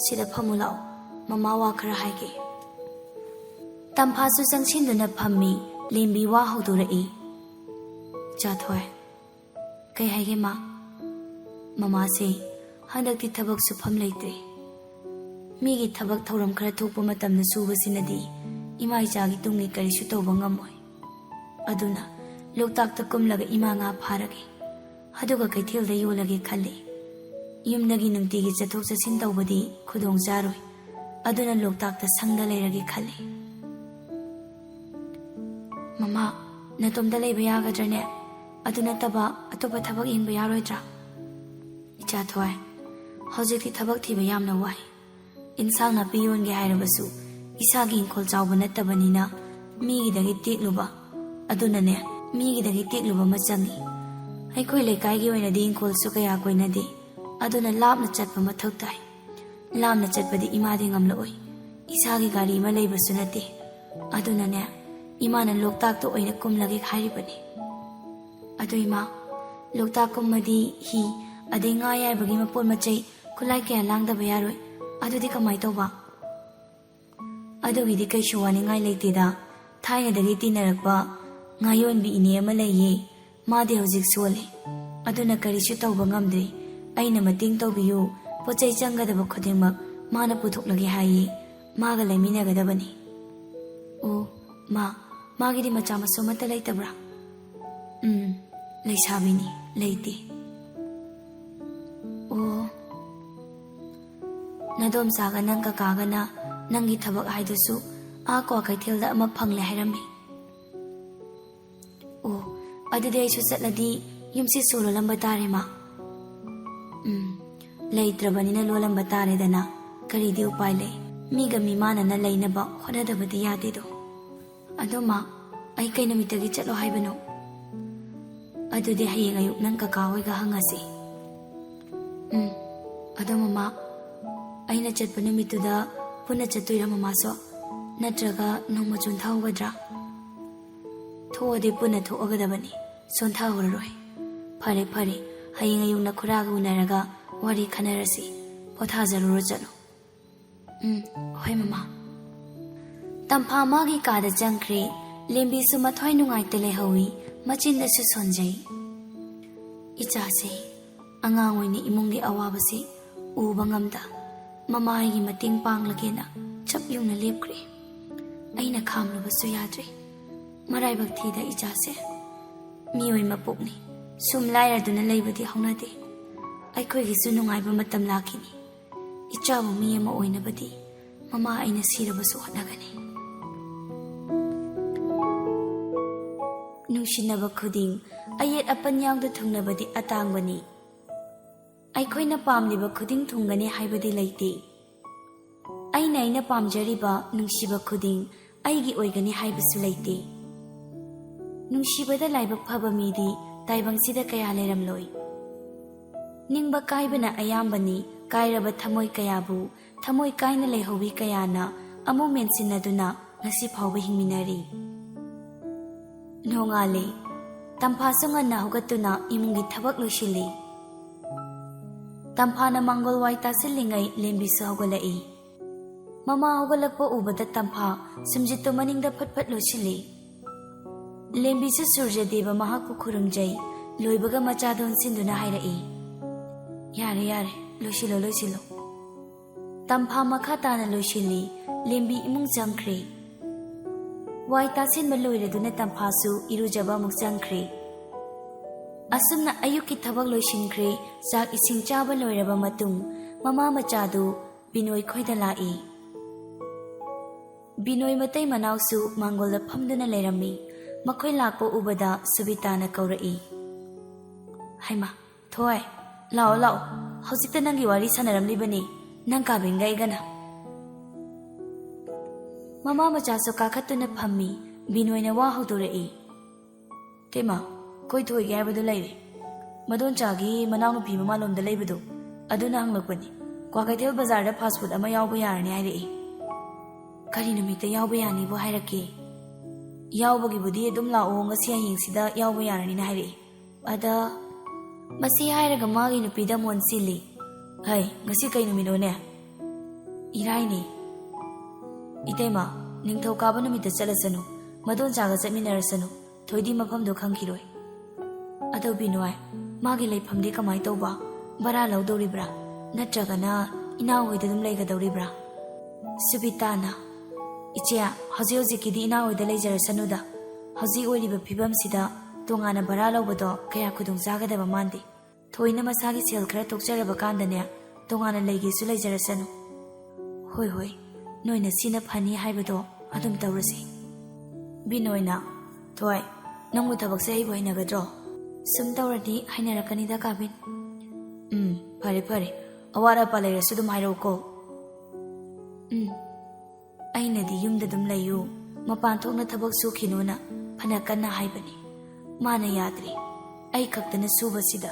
ꯁꯤꯗ ꯐꯝꯃꯨ ꯂꯥꯛꯑꯣ꯫ ꯃꯃꯥ ꯋꯥ ꯈꯔ ꯍꯥꯏꯒꯦ꯫ ꯇꯝꯐꯥꯁꯨ ꯆꯪꯁꯤꯟꯗꯨꯅ ꯐꯝꯃꯤ꯫ ꯂꯦꯝꯕꯤ ꯋꯥ ꯍꯧꯗꯣꯔꯛꯏ꯫ ꯏꯆꯥꯊꯣꯏ, ꯀꯩ ꯍꯥꯏꯒꯦ ꯃꯥ? ꯃꯃꯥꯁꯦ ꯍꯟꯗꯛꯇꯤ ꯊꯕꯛ ꯁꯨꯐꯝ ꯂꯩꯇ꯭ꯔꯦ꯫ ꯃꯤꯒꯤ ꯊꯕꯛ ꯊꯧꯔꯝ ꯈꯔ ꯊꯣꯛꯄ ꯃꯇꯝꯗ ꯁꯨꯕꯁꯤꯅꯗꯤ ꯏꯃꯥ ꯏꯆꯥꯒꯤ ꯇꯨꯡꯒꯤ ꯀꯔꯤꯁꯨ ꯇꯧꯕ ꯉꯝꯃꯣꯏ꯫ ꯑꯗꯨꯅ ꯂꯣꯛꯇꯥꯛꯇ ꯀꯨꯝꯂꯒ ꯏꯃꯥ ꯉꯥ ꯐꯥꯔꯒꯦ꯫ ꯑꯗꯨꯒ ꯀꯩꯊꯦꯜꯗ ꯌꯣꯜꯂꯒꯦ ꯈꯜꯂꯤ꯫ ꯌꯨꯝꯗꯒꯤ ꯅꯨꯡꯇꯤꯒꯤ ꯆꯠꯊꯣꯛ ꯆꯠꯁꯤꯟ ꯇꯧꯕꯗꯤ ꯈꯨꯗꯣꯡ ꯆꯥꯔꯣꯏ꯫ ꯑꯗꯨꯅ ꯂꯣꯛꯇꯥꯛꯇ ꯁꯪꯗ ꯂꯩꯔꯒꯦ ꯈꯜꯂꯤ꯫ ꯃꯃꯥ, ꯅꯇꯣꯝꯇ ꯂꯩꯕ ꯌꯥꯒꯗ꯭ꯔꯅꯦ? ꯑꯗꯨ ꯅꯠꯇꯕ ꯑꯇꯣꯞꯄ ꯊꯕꯛ ꯌꯦꯡꯕ ꯌꯥꯔꯣꯏꯗ꯭ꯔꯥ? ꯏꯆꯥꯊꯣꯏ, ꯍꯧꯖꯤꯛꯇꯤ ꯊꯕꯛ ꯊꯤꯕ ꯌꯥꯝꯅ ꯋꯥꯏ꯫ ꯏꯟꯁꯥꯡ ꯅꯥꯄꯤ ꯌꯣꯟꯒꯦ ꯍꯥꯏꯔꯕꯁꯨ ꯏꯁꯥꯒꯤ ꯏꯪꯈꯣꯜ ꯆꯥꯎꯕ ꯅꯠꯇꯕꯅꯤꯅ ꯃꯤꯒꯤꯗꯒꯤ ꯇꯦꯛꯂꯨꯕ, ꯑꯗꯨꯅꯅꯦ, ꯃꯤꯒꯤꯗꯒꯤ ꯇꯦꯛꯂꯨꯕ ꯑꯃ ꯆꯪꯉꯤ꯫ ꯑꯩꯈꯣꯏ ꯂꯩꯀꯥꯏꯒꯤ ꯑꯣꯏꯅꯗꯤ ꯏꯪꯈꯣꯜꯁꯨ ꯀꯌꯥ ꯀꯣꯏꯅꯗꯦ, ꯑꯗꯨꯅ ꯂꯥꯞꯅ ꯆꯠꯄ ꯃꯊꯧ ꯇꯥꯏ꯫ ꯂꯥꯞꯅ ꯆꯠꯄꯗꯤ ꯏꯃꯥꯗꯤ ꯉꯝꯂꯛꯑꯣꯏ꯫ ꯏꯁꯥꯒꯤ ꯒꯥꯔꯤ ꯑꯃ ꯂꯩꯕꯁꯨ ꯅꯠꯇꯦ꯫ ꯑꯗꯨꯅꯅꯦ, ꯏꯃꯥꯅ ꯂꯣꯛꯇꯥꯛꯇ ꯑꯣꯏꯅ ꯀꯨꯝꯂꯒꯦ ꯍꯥꯏꯔꯤꯕꯅꯤ꯫ ꯑꯗꯨ ꯏꯃꯥ, ꯂꯣꯛꯇꯥꯛ ꯀꯨꯝꯃꯗꯤ ꯍꯤ, ꯑꯗꯩ ꯉꯥ ꯌꯥꯏꯕꯒꯤ ꯃꯄꯣꯠ ꯃꯆꯩ, ꯈꯨꯠꯂꯥꯏ ꯀꯌꯥ ꯂꯥꯡꯗꯕ ꯌꯥꯔꯣꯏ꯫ ꯑꯗꯨꯗꯤ ꯀꯃꯥꯏ ꯇꯧꯕ? ꯑꯗꯨꯒꯤꯗꯤ ꯀꯩꯁꯨ ꯋꯥꯅꯤꯡꯉꯥꯏ ꯂꯩꯇꯦꯗ꯫ ꯊꯥꯏꯅꯗꯒꯤ ꯇꯤꯟꯅꯔꯛꯄ ꯉꯥꯌꯣꯟꯕꯤ ꯏꯅꯦ ꯑꯃ ꯂꯩꯌꯦ꯫ ꯃꯥꯗꯤ ꯍꯧꯖꯤꯛ ꯁꯣꯜꯂꯤ꯫ ꯑꯗꯨꯅ ꯀꯔꯤꯁꯨ ꯇꯧꯕ ꯉꯝꯗ꯭ꯔꯤ꯫ ꯑꯩꯅ ꯃꯇꯦꯡ ꯇꯧꯕꯤꯌꯨ, ꯄꯣꯠ ꯆꯩ ꯆꯪꯒꯗꯕ ꯈꯨꯗꯤꯡꯃꯛ ꯃꯥꯅ ꯄꯨꯊꯣꯛꯂꯒꯦ ꯍꯥꯏꯌꯦ꯫ ꯃꯥꯒ ꯂꯩꯃꯤꯟꯅꯒꯗꯕꯅꯤ꯫ ꯑꯣ, ꯃꯥ, ꯃꯥꯒꯤꯗꯤ ꯃꯆꯥ ꯃꯁꯨ ꯑꯃꯠꯇ ꯂꯩꯇꯕ꯭ꯔꯥ? ꯎꯝ, ꯂꯩꯁꯥꯕꯤꯅꯤ, ꯂꯩꯇꯦ꯫ ꯑꯣ, ꯅꯗꯣꯝꯆꯥꯒ ꯅꯪ ꯀꯀꯥꯒꯅ ꯅꯪꯒꯤ ꯊꯕꯛ ꯍꯥꯏꯗꯨꯁꯨ ꯑꯥ ꯀ꯭ꯋꯥꯀꯩꯊꯦꯜꯗ ꯑꯃ ꯐꯪꯂꯦ ꯍꯥꯏꯔꯝꯃꯤ꯫ ꯑꯣ, ꯑꯗꯨꯗꯤ ꯑꯩꯁꯨ ꯆꯠꯂꯗꯤ ꯌꯨꯝꯁꯤ ꯁꯨ ꯂꯣꯜꯂꯝꯕ ꯇꯥꯔꯦ, ꯃꯥ꯫ ꯎꯝ, ꯂꯩꯇ꯭ꯔꯕꯅꯤꯅ ꯂꯣꯜꯂꯝꯕ ꯇꯥꯔꯦꯗꯅ꯫ ꯀꯔꯤꯗꯤ ꯎꯄꯥꯏ ꯂꯩ? ꯃꯤꯒ ꯃꯤꯃꯥꯟꯅꯅ ꯂꯩꯅꯕ ꯍꯣꯠꯅꯗꯕꯗꯤ ꯌꯥꯗꯦꯗꯣ꯫ ꯑꯗꯣ ꯃꯥ, ꯑꯩ ꯀꯩ ꯅꯨꯃꯤꯠꯇꯒꯤ ꯆꯠꯂꯣ ꯍꯥꯏꯕꯅꯣ? ꯑꯗꯨꯗꯤ ꯍꯌꯦꯡ ꯑꯌꯨꯛ ꯅꯪ ꯀꯀꯥ ꯍꯣꯏꯒ ꯍꯪꯉꯁꯤ꯫ ꯎꯝ, ꯑꯗꯣ ꯃꯃꯥ, ꯑꯩꯅ ꯆꯠꯄ ꯅꯨꯃꯤꯠꯇꯨꯗ ꯄꯨꯟꯅ ꯆꯠꯇꯣꯏꯔꯥ ꯃꯃꯥꯁꯨ? ꯅꯠꯇ꯭ꯔꯒ ꯅꯣꯡꯃ ꯆꯣꯟꯊꯍꯧꯒꯗ꯭ꯔꯥ? ꯊꯣꯛꯑꯗꯤ ꯄꯨꯟꯅ ꯊꯣꯛꯑꯒꯗꯕꯅꯤ, ꯆꯣꯟꯊꯍꯧꯔꯔꯣꯏ꯫ ꯐꯔꯦ, ꯐꯔꯦ, ꯍꯌꯦꯡ ꯑꯌꯨꯛ ꯅꯈꯨꯔꯥꯒ ꯎꯅꯔꯒ ꯋꯥꯔꯤ ꯈꯟꯅꯔꯁꯤ꯫ ꯄꯣꯊꯥꯖꯔꯨꯔꯣ, ꯆꯠꯂꯣ꯫ ꯎꯝ, ꯍꯣꯏ ꯃꯃꯥ꯫ ꯇꯝꯐꯥ ꯃꯥꯒꯤ ꯀꯥꯗ ꯆꯪꯈ꯭ꯔꯦ꯫ ꯂꯦꯝꯕꯤꯁꯨ ꯃꯊ꯭ꯋꯥꯏ ꯅꯨꯡꯉꯥꯏꯇ ꯂꯩꯍꯧꯏ, ꯃꯆꯤꯟꯗꯁꯨ ꯁꯣꯟꯖꯩ꯫ ꯏꯆꯥꯁꯦ ꯑꯉꯥꯡ ꯑꯣꯏꯅ ꯏꯃꯨꯡꯒꯤ ꯑꯋꯥꯕꯁꯤ ꯎꯕ ꯉꯝꯗ ꯃꯃꯥ ꯑꯩꯒꯤ ꯃꯇꯦꯡ ꯄꯥꯡꯂꯒꯦꯅ ꯆꯞ ꯌꯨꯡꯅ ꯂꯦꯞꯈ꯭ꯔꯦ꯫ ꯑꯩꯅ ꯈꯥꯝꯂꯨꯕꯁꯨ ꯌꯥꯗ꯭ꯔꯦ꯫ ꯃꯔꯥꯏꯕꯛ ꯊꯤꯗ ꯏꯆꯥꯁꯦ꯫ ꯃꯤꯑꯣꯏ ꯃꯄꯣꯛꯅꯤ꯫ ꯁꯨꯝ ꯂꯥꯏꯔꯗꯨꯅ ꯂꯩꯕꯗꯤ ꯍꯧꯅꯗꯦ꯫ ꯑꯩꯈꯣꯏꯒꯤꯁꯨ ꯅꯨꯡꯉꯥꯏꯕ ꯃꯇꯝ ꯂꯥꯛꯈꯤꯅꯤ꯫ ꯏꯆꯥꯕꯨ ꯃꯤ ꯑꯃ ꯑꯣꯏꯅꯕꯗꯤ ꯃꯃꯥ ꯑꯩꯅ ꯁꯤꯔꯕꯁꯨ ꯍꯣꯠꯅꯒꯅꯤ꯫ ꯅꯨꯡꯁꯤꯅꯕ ꯈꯨꯗꯤꯡ ꯑꯌꯦꯠ ꯑꯄꯟ ꯌꯥꯎꯗ ꯊꯨꯡꯅꯕꯗꯤ ꯑꯇꯥꯡꯕꯅꯤ꯫ ꯑꯩꯈꯣꯏꯅ ꯄꯥꯝꯂꯤꯕ ꯈꯨꯗꯤꯡ ꯊꯨꯡꯒꯅꯤ ꯍꯥꯏꯕꯗꯤ ꯂꯩꯇꯦ꯫ ꯑꯩꯅ ꯑꯩꯅ ꯄꯥꯝꯖꯔꯤꯕ ꯅꯨꯡꯁꯤꯕ ꯈꯨꯗꯤꯡ ꯑꯩꯒꯤ ꯑꯣꯏꯒꯅꯤ ꯍꯥꯏꯕꯁꯨ ꯂꯩꯇꯦ꯫ ꯅꯨꯡꯁꯤꯕꯗ ꯂꯥꯏꯕꯛ ꯐꯕ ꯃꯤꯗꯤ ꯇꯥꯏꯕꯪꯁꯤꯗ ꯀꯌꯥ ꯂꯩꯔꯝꯂꯣꯏ꯫ ꯅꯤꯡꯕ ꯀꯥꯏꯕꯅ ꯑꯌꯥꯝꯕꯅꯤ꯫ ꯀꯥꯏꯔꯕ ꯊꯃꯣꯏ ꯀꯌꯥꯕꯨ ꯊꯃꯣꯏ ꯀꯥꯏꯅ ꯂꯩꯍꯧꯕꯤ ꯀꯌꯥꯅ ꯑꯃꯨꯛ ꯃꯦꯟꯁꯤꯟꯅꯗꯨꯅ ꯉꯁꯤ ꯐꯥꯎꯕ ꯍꯤꯡꯃꯤꯟꯅꯔꯤ꯫ ꯅꯣꯡꯉꯥꯜꯂꯦ꯫ ꯇꯝꯐꯥꯁꯨ ꯉꯟꯅ ꯍꯧꯒꯠꯇꯨꯅ ꯏꯃꯨꯡꯒꯤ ꯊꯕꯛ ꯂꯣꯏꯁꯤꯜꯂꯤ꯫ ꯇꯝꯐꯥꯅ ꯃꯥꯡꯒꯣꯜ ꯋꯥꯏ ꯇꯥꯁꯤꯜꯂꯤꯉꯩ ꯂꯦꯝꯕꯤꯁꯨ ꯍꯧꯒꯠꯂꯛꯏ꯫ ꯃꯃꯥ ꯍꯧꯒꯠꯂꯛꯄ ꯎꯕꯗ ꯇꯝꯐꯥ ꯁꯨꯝꯖꯤꯠꯇꯨ ꯃꯅꯤꯡꯗ ꯐꯠ ꯐꯠ ꯂꯣꯏꯁꯤꯜꯂꯤ꯫ ꯂꯦꯝꯕꯤꯁꯨ ꯁꯨꯔꯖꯗꯦꯕ ꯃꯍꯥꯛꯄꯨ ꯈꯨꯔꯨꯝꯖꯩ꯫ ꯂꯣꯏꯕꯒ ꯃꯆꯥꯗ ꯑꯣꯟꯁꯤꯟꯗꯨꯅ ꯍꯥꯏꯔꯛꯏ, "ꯌꯥꯔꯦ, ꯌꯥꯔꯦ, ꯂꯣꯏꯁꯤꯜꯂꯣ, ꯂꯣꯏꯁꯤꯜꯂꯣ꯫" ꯇꯝꯐꯥ ꯃꯈꯥ ꯇꯥꯅ ꯂꯣꯏꯁꯤꯜꯂꯤ꯫ ꯂꯦꯝꯕꯤ ꯏꯃꯨꯡ ꯆꯪꯈ꯭ꯔꯦ꯫ ꯋꯥꯏ ꯇꯥꯁꯤꯟꯕ ꯂꯣꯏꯔꯗꯨꯅ ꯇꯝꯐꯥꯁꯨ ꯏꯔꯨꯖꯕ ꯑꯃꯨꯛ ꯆꯪꯈ꯭ꯔꯦ꯫ ꯑꯁꯨꯝꯅ ꯑꯌꯨꯛꯀꯤ ꯊꯕꯛ ꯂꯣꯏꯁꯤꯟꯈ꯭ꯔꯦ꯫ ꯆꯥꯛ ꯏꯁꯤꯡ ꯆꯥꯕ ꯂꯣꯏꯔꯕ ꯃꯇꯨꯡ ꯃꯃꯥ ꯃꯆꯥꯗꯨ ꯕꯤꯅꯣꯏ ꯈꯣꯏꯗ ꯂꯥꯛꯏ꯫ ꯕꯤꯅꯣꯏ ꯃꯇꯩ ꯃꯅꯥꯎꯁꯨ ꯃꯥꯡꯒꯣꯜꯗ ꯐꯝꯗꯨꯅ ꯂꯩꯔꯝꯃꯤ꯫ ꯃꯈꯣꯏ ꯂꯥꯛꯄ ꯎꯕꯗ ꯁꯨꯕꯤꯇꯥꯅ ꯀꯧꯔꯛꯏ, "ꯍꯩꯃꯥ, ꯊꯣꯏ, ꯂꯥꯛꯑꯣ, ꯂꯥꯛꯑꯣ꯫ ꯍꯧꯖꯤꯛꯇ ꯅꯪꯒꯤ ꯋꯥꯔꯤ ꯁꯥꯟꯅꯔꯝꯂꯤꯕꯅꯤ, ꯅꯪ ꯀꯥꯕꯤꯟꯒ ꯑꯩꯒꯅ꯫" ꯃꯃꯥ ꯃꯆꯥꯁꯨ ꯀꯥꯈꯠꯇꯨꯅ ꯐꯝꯃꯤ꯫ ꯕꯤꯅꯣꯏꯅ ꯋꯥ ꯍꯧꯗꯣꯔꯛꯏ, "ꯇꯦꯃ, ꯀꯣꯏ ꯊꯣꯏꯒꯦ ꯍꯥꯏꯕꯗꯨ ꯂꯩꯔꯦ꯫ ꯃꯗꯣꯟꯆꯥꯒꯤ ꯃꯅꯥꯎꯅꯨꯄꯤ ꯃꯃꯥꯂꯣꯝꯗ ꯂꯩꯕꯗꯣ, ꯑꯗꯨꯅ ꯍꯪꯂꯛꯄꯅꯤ꯫ ꯀ꯭ꯋꯥꯀꯩꯊꯦꯜ ꯕꯖꯥꯔꯗ ꯐꯥꯁ ꯐꯨꯗ ꯑꯃ ꯌꯥꯎꯕ ꯌꯥꯔꯅꯤ ꯍꯥꯏꯔꯛꯏ꯫ ꯀꯔꯤ ꯅꯨꯃꯤꯠꯇ ꯌꯥꯎꯕ ꯌꯥꯅꯤꯕꯨ ꯍꯥꯏꯔꯛꯀꯦ? ꯌꯥꯎꯕꯒꯤꯕꯨꯗꯤ ꯑꯗꯨꯝ ꯂꯥꯛꯑꯣ, ꯉꯁꯤ ꯍꯌꯦꯡꯁꯤꯗ ꯌꯥꯎꯕ ꯌꯥꯔꯅꯤꯅ ꯍꯥꯏꯔꯛꯏ꯫ ꯑꯗ ꯃꯁꯤ ꯍꯥꯏꯔꯒ ꯃꯥꯒꯤ ꯅꯨꯄꯤꯗ ꯃꯣꯟ ꯁꯤꯜꯂꯤ꯫ ꯍꯩ, ꯉꯁꯤ ꯀꯩ ꯅꯨꯃꯤꯠꯅꯣꯅꯦ? ꯏꯔꯥꯏꯅꯤ꯫ ꯏꯇꯩꯃ, ꯅꯤꯡꯊꯧꯀꯥꯕ ꯅꯨꯃꯤꯠꯇ ꯆꯠꯂꯁꯅꯨ, ꯃꯗꯣꯟꯆꯥꯒ ꯆꯠꯃꯤꯟꯅꯔꯁꯅꯨ, ꯊꯣꯏꯗꯤ ꯃꯐꯝꯗꯣ ꯈꯪꯈꯤꯔꯣꯏ꯫ ꯑꯗꯣ ꯕꯤꯅꯣꯏ, ꯃꯥꯒꯤ ꯂꯩꯐꯝꯗꯤ ꯀꯃꯥꯏ ꯇꯧꯕ? ꯚꯔꯥ ꯂꯧꯗꯧꯔꯤꯕ꯭ꯔꯥ? ꯅꯠꯇ꯭ꯔꯒꯅ ꯏꯅꯥꯎ ꯍꯣꯏꯗ ꯑꯗꯨꯝ ꯂꯩꯒꯗꯧꯔꯤꯕ꯭ꯔꯥ? ꯁꯨꯕꯤꯇꯥꯅ, "ꯏꯆꯦ, ꯍꯧꯖꯤꯛ ꯍꯧꯖꯤꯛꯀꯤꯗꯤ ꯏꯅꯥꯎ ꯍꯣꯏꯗ ꯂꯩꯖꯔꯁꯅꯨꯗ꯫ ꯍꯧꯖꯤꯛ ꯑꯣꯏꯔꯤꯕ ꯐꯤꯕꯝꯁꯤꯗ ꯇꯣꯉꯥꯟꯅ ꯚꯔꯥ ꯂꯧꯕꯗꯣ ꯀꯌꯥ ꯈꯨꯗꯣꯡ ꯆꯥꯒꯗꯕ ꯃꯥꯟꯗꯦ꯫ ꯊꯣꯏꯅ ꯃꯁꯥꯒꯤ ꯁꯦꯜ ꯈꯔ ꯊꯣꯛꯆꯔꯕ ꯀꯥꯟꯗꯅꯦ, ꯇꯣꯉꯥꯟꯅ ꯂꯩꯒꯦꯁꯨ ꯂꯩꯖꯔꯁꯅꯨ꯫" "ꯍꯣꯏ, ꯍꯣꯏ, ꯅꯣꯏꯅ ꯁꯤꯅ ꯐꯅꯤ ꯍꯥꯏꯕꯗꯣ ꯑꯗꯨꯝ ꯇꯧꯔꯁꯤ꯫" ꯕꯤꯅꯣꯏꯅ, "ꯊꯣꯏ, ꯅꯪꯕꯨ ꯊꯕꯛꯁꯦ ꯑꯩꯕꯨ ꯍꯩꯅꯒꯗ꯭ꯔꯣ?" "ꯁꯨꯝ ꯇꯧꯔꯗꯤ ꯍꯩꯅꯔꯛꯀꯅꯤꯗ, ꯀꯥꯕꯤꯟ꯫" "ꯎꯝ, ꯐꯔꯦ, ꯐꯔꯦ꯫ ꯑꯋꯥꯠ ꯑꯄꯥ ꯂꯩꯔꯁꯨ ꯑꯗꯨꯝ ꯍꯥꯏꯔꯛꯎꯀꯣ꯫" "ꯎꯝ, ꯑꯩꯅꯗꯤ ꯌꯨꯝꯗ ꯑꯗꯨꯝ ꯂꯩꯌꯨ, ꯃꯄꯥꯟ ꯊꯣꯛꯅ ꯊꯕꯛ ꯁꯨꯈꯤꯅꯨꯅ ꯐꯅ ꯀꯟꯅ ꯍꯥꯏꯕꯅꯤ꯫ ꯃꯥꯅ ꯌꯥꯗ꯭ꯔꯦ꯫ ꯑꯩ ꯈꯛꯇꯅ ꯁꯨꯕꯁꯤꯗ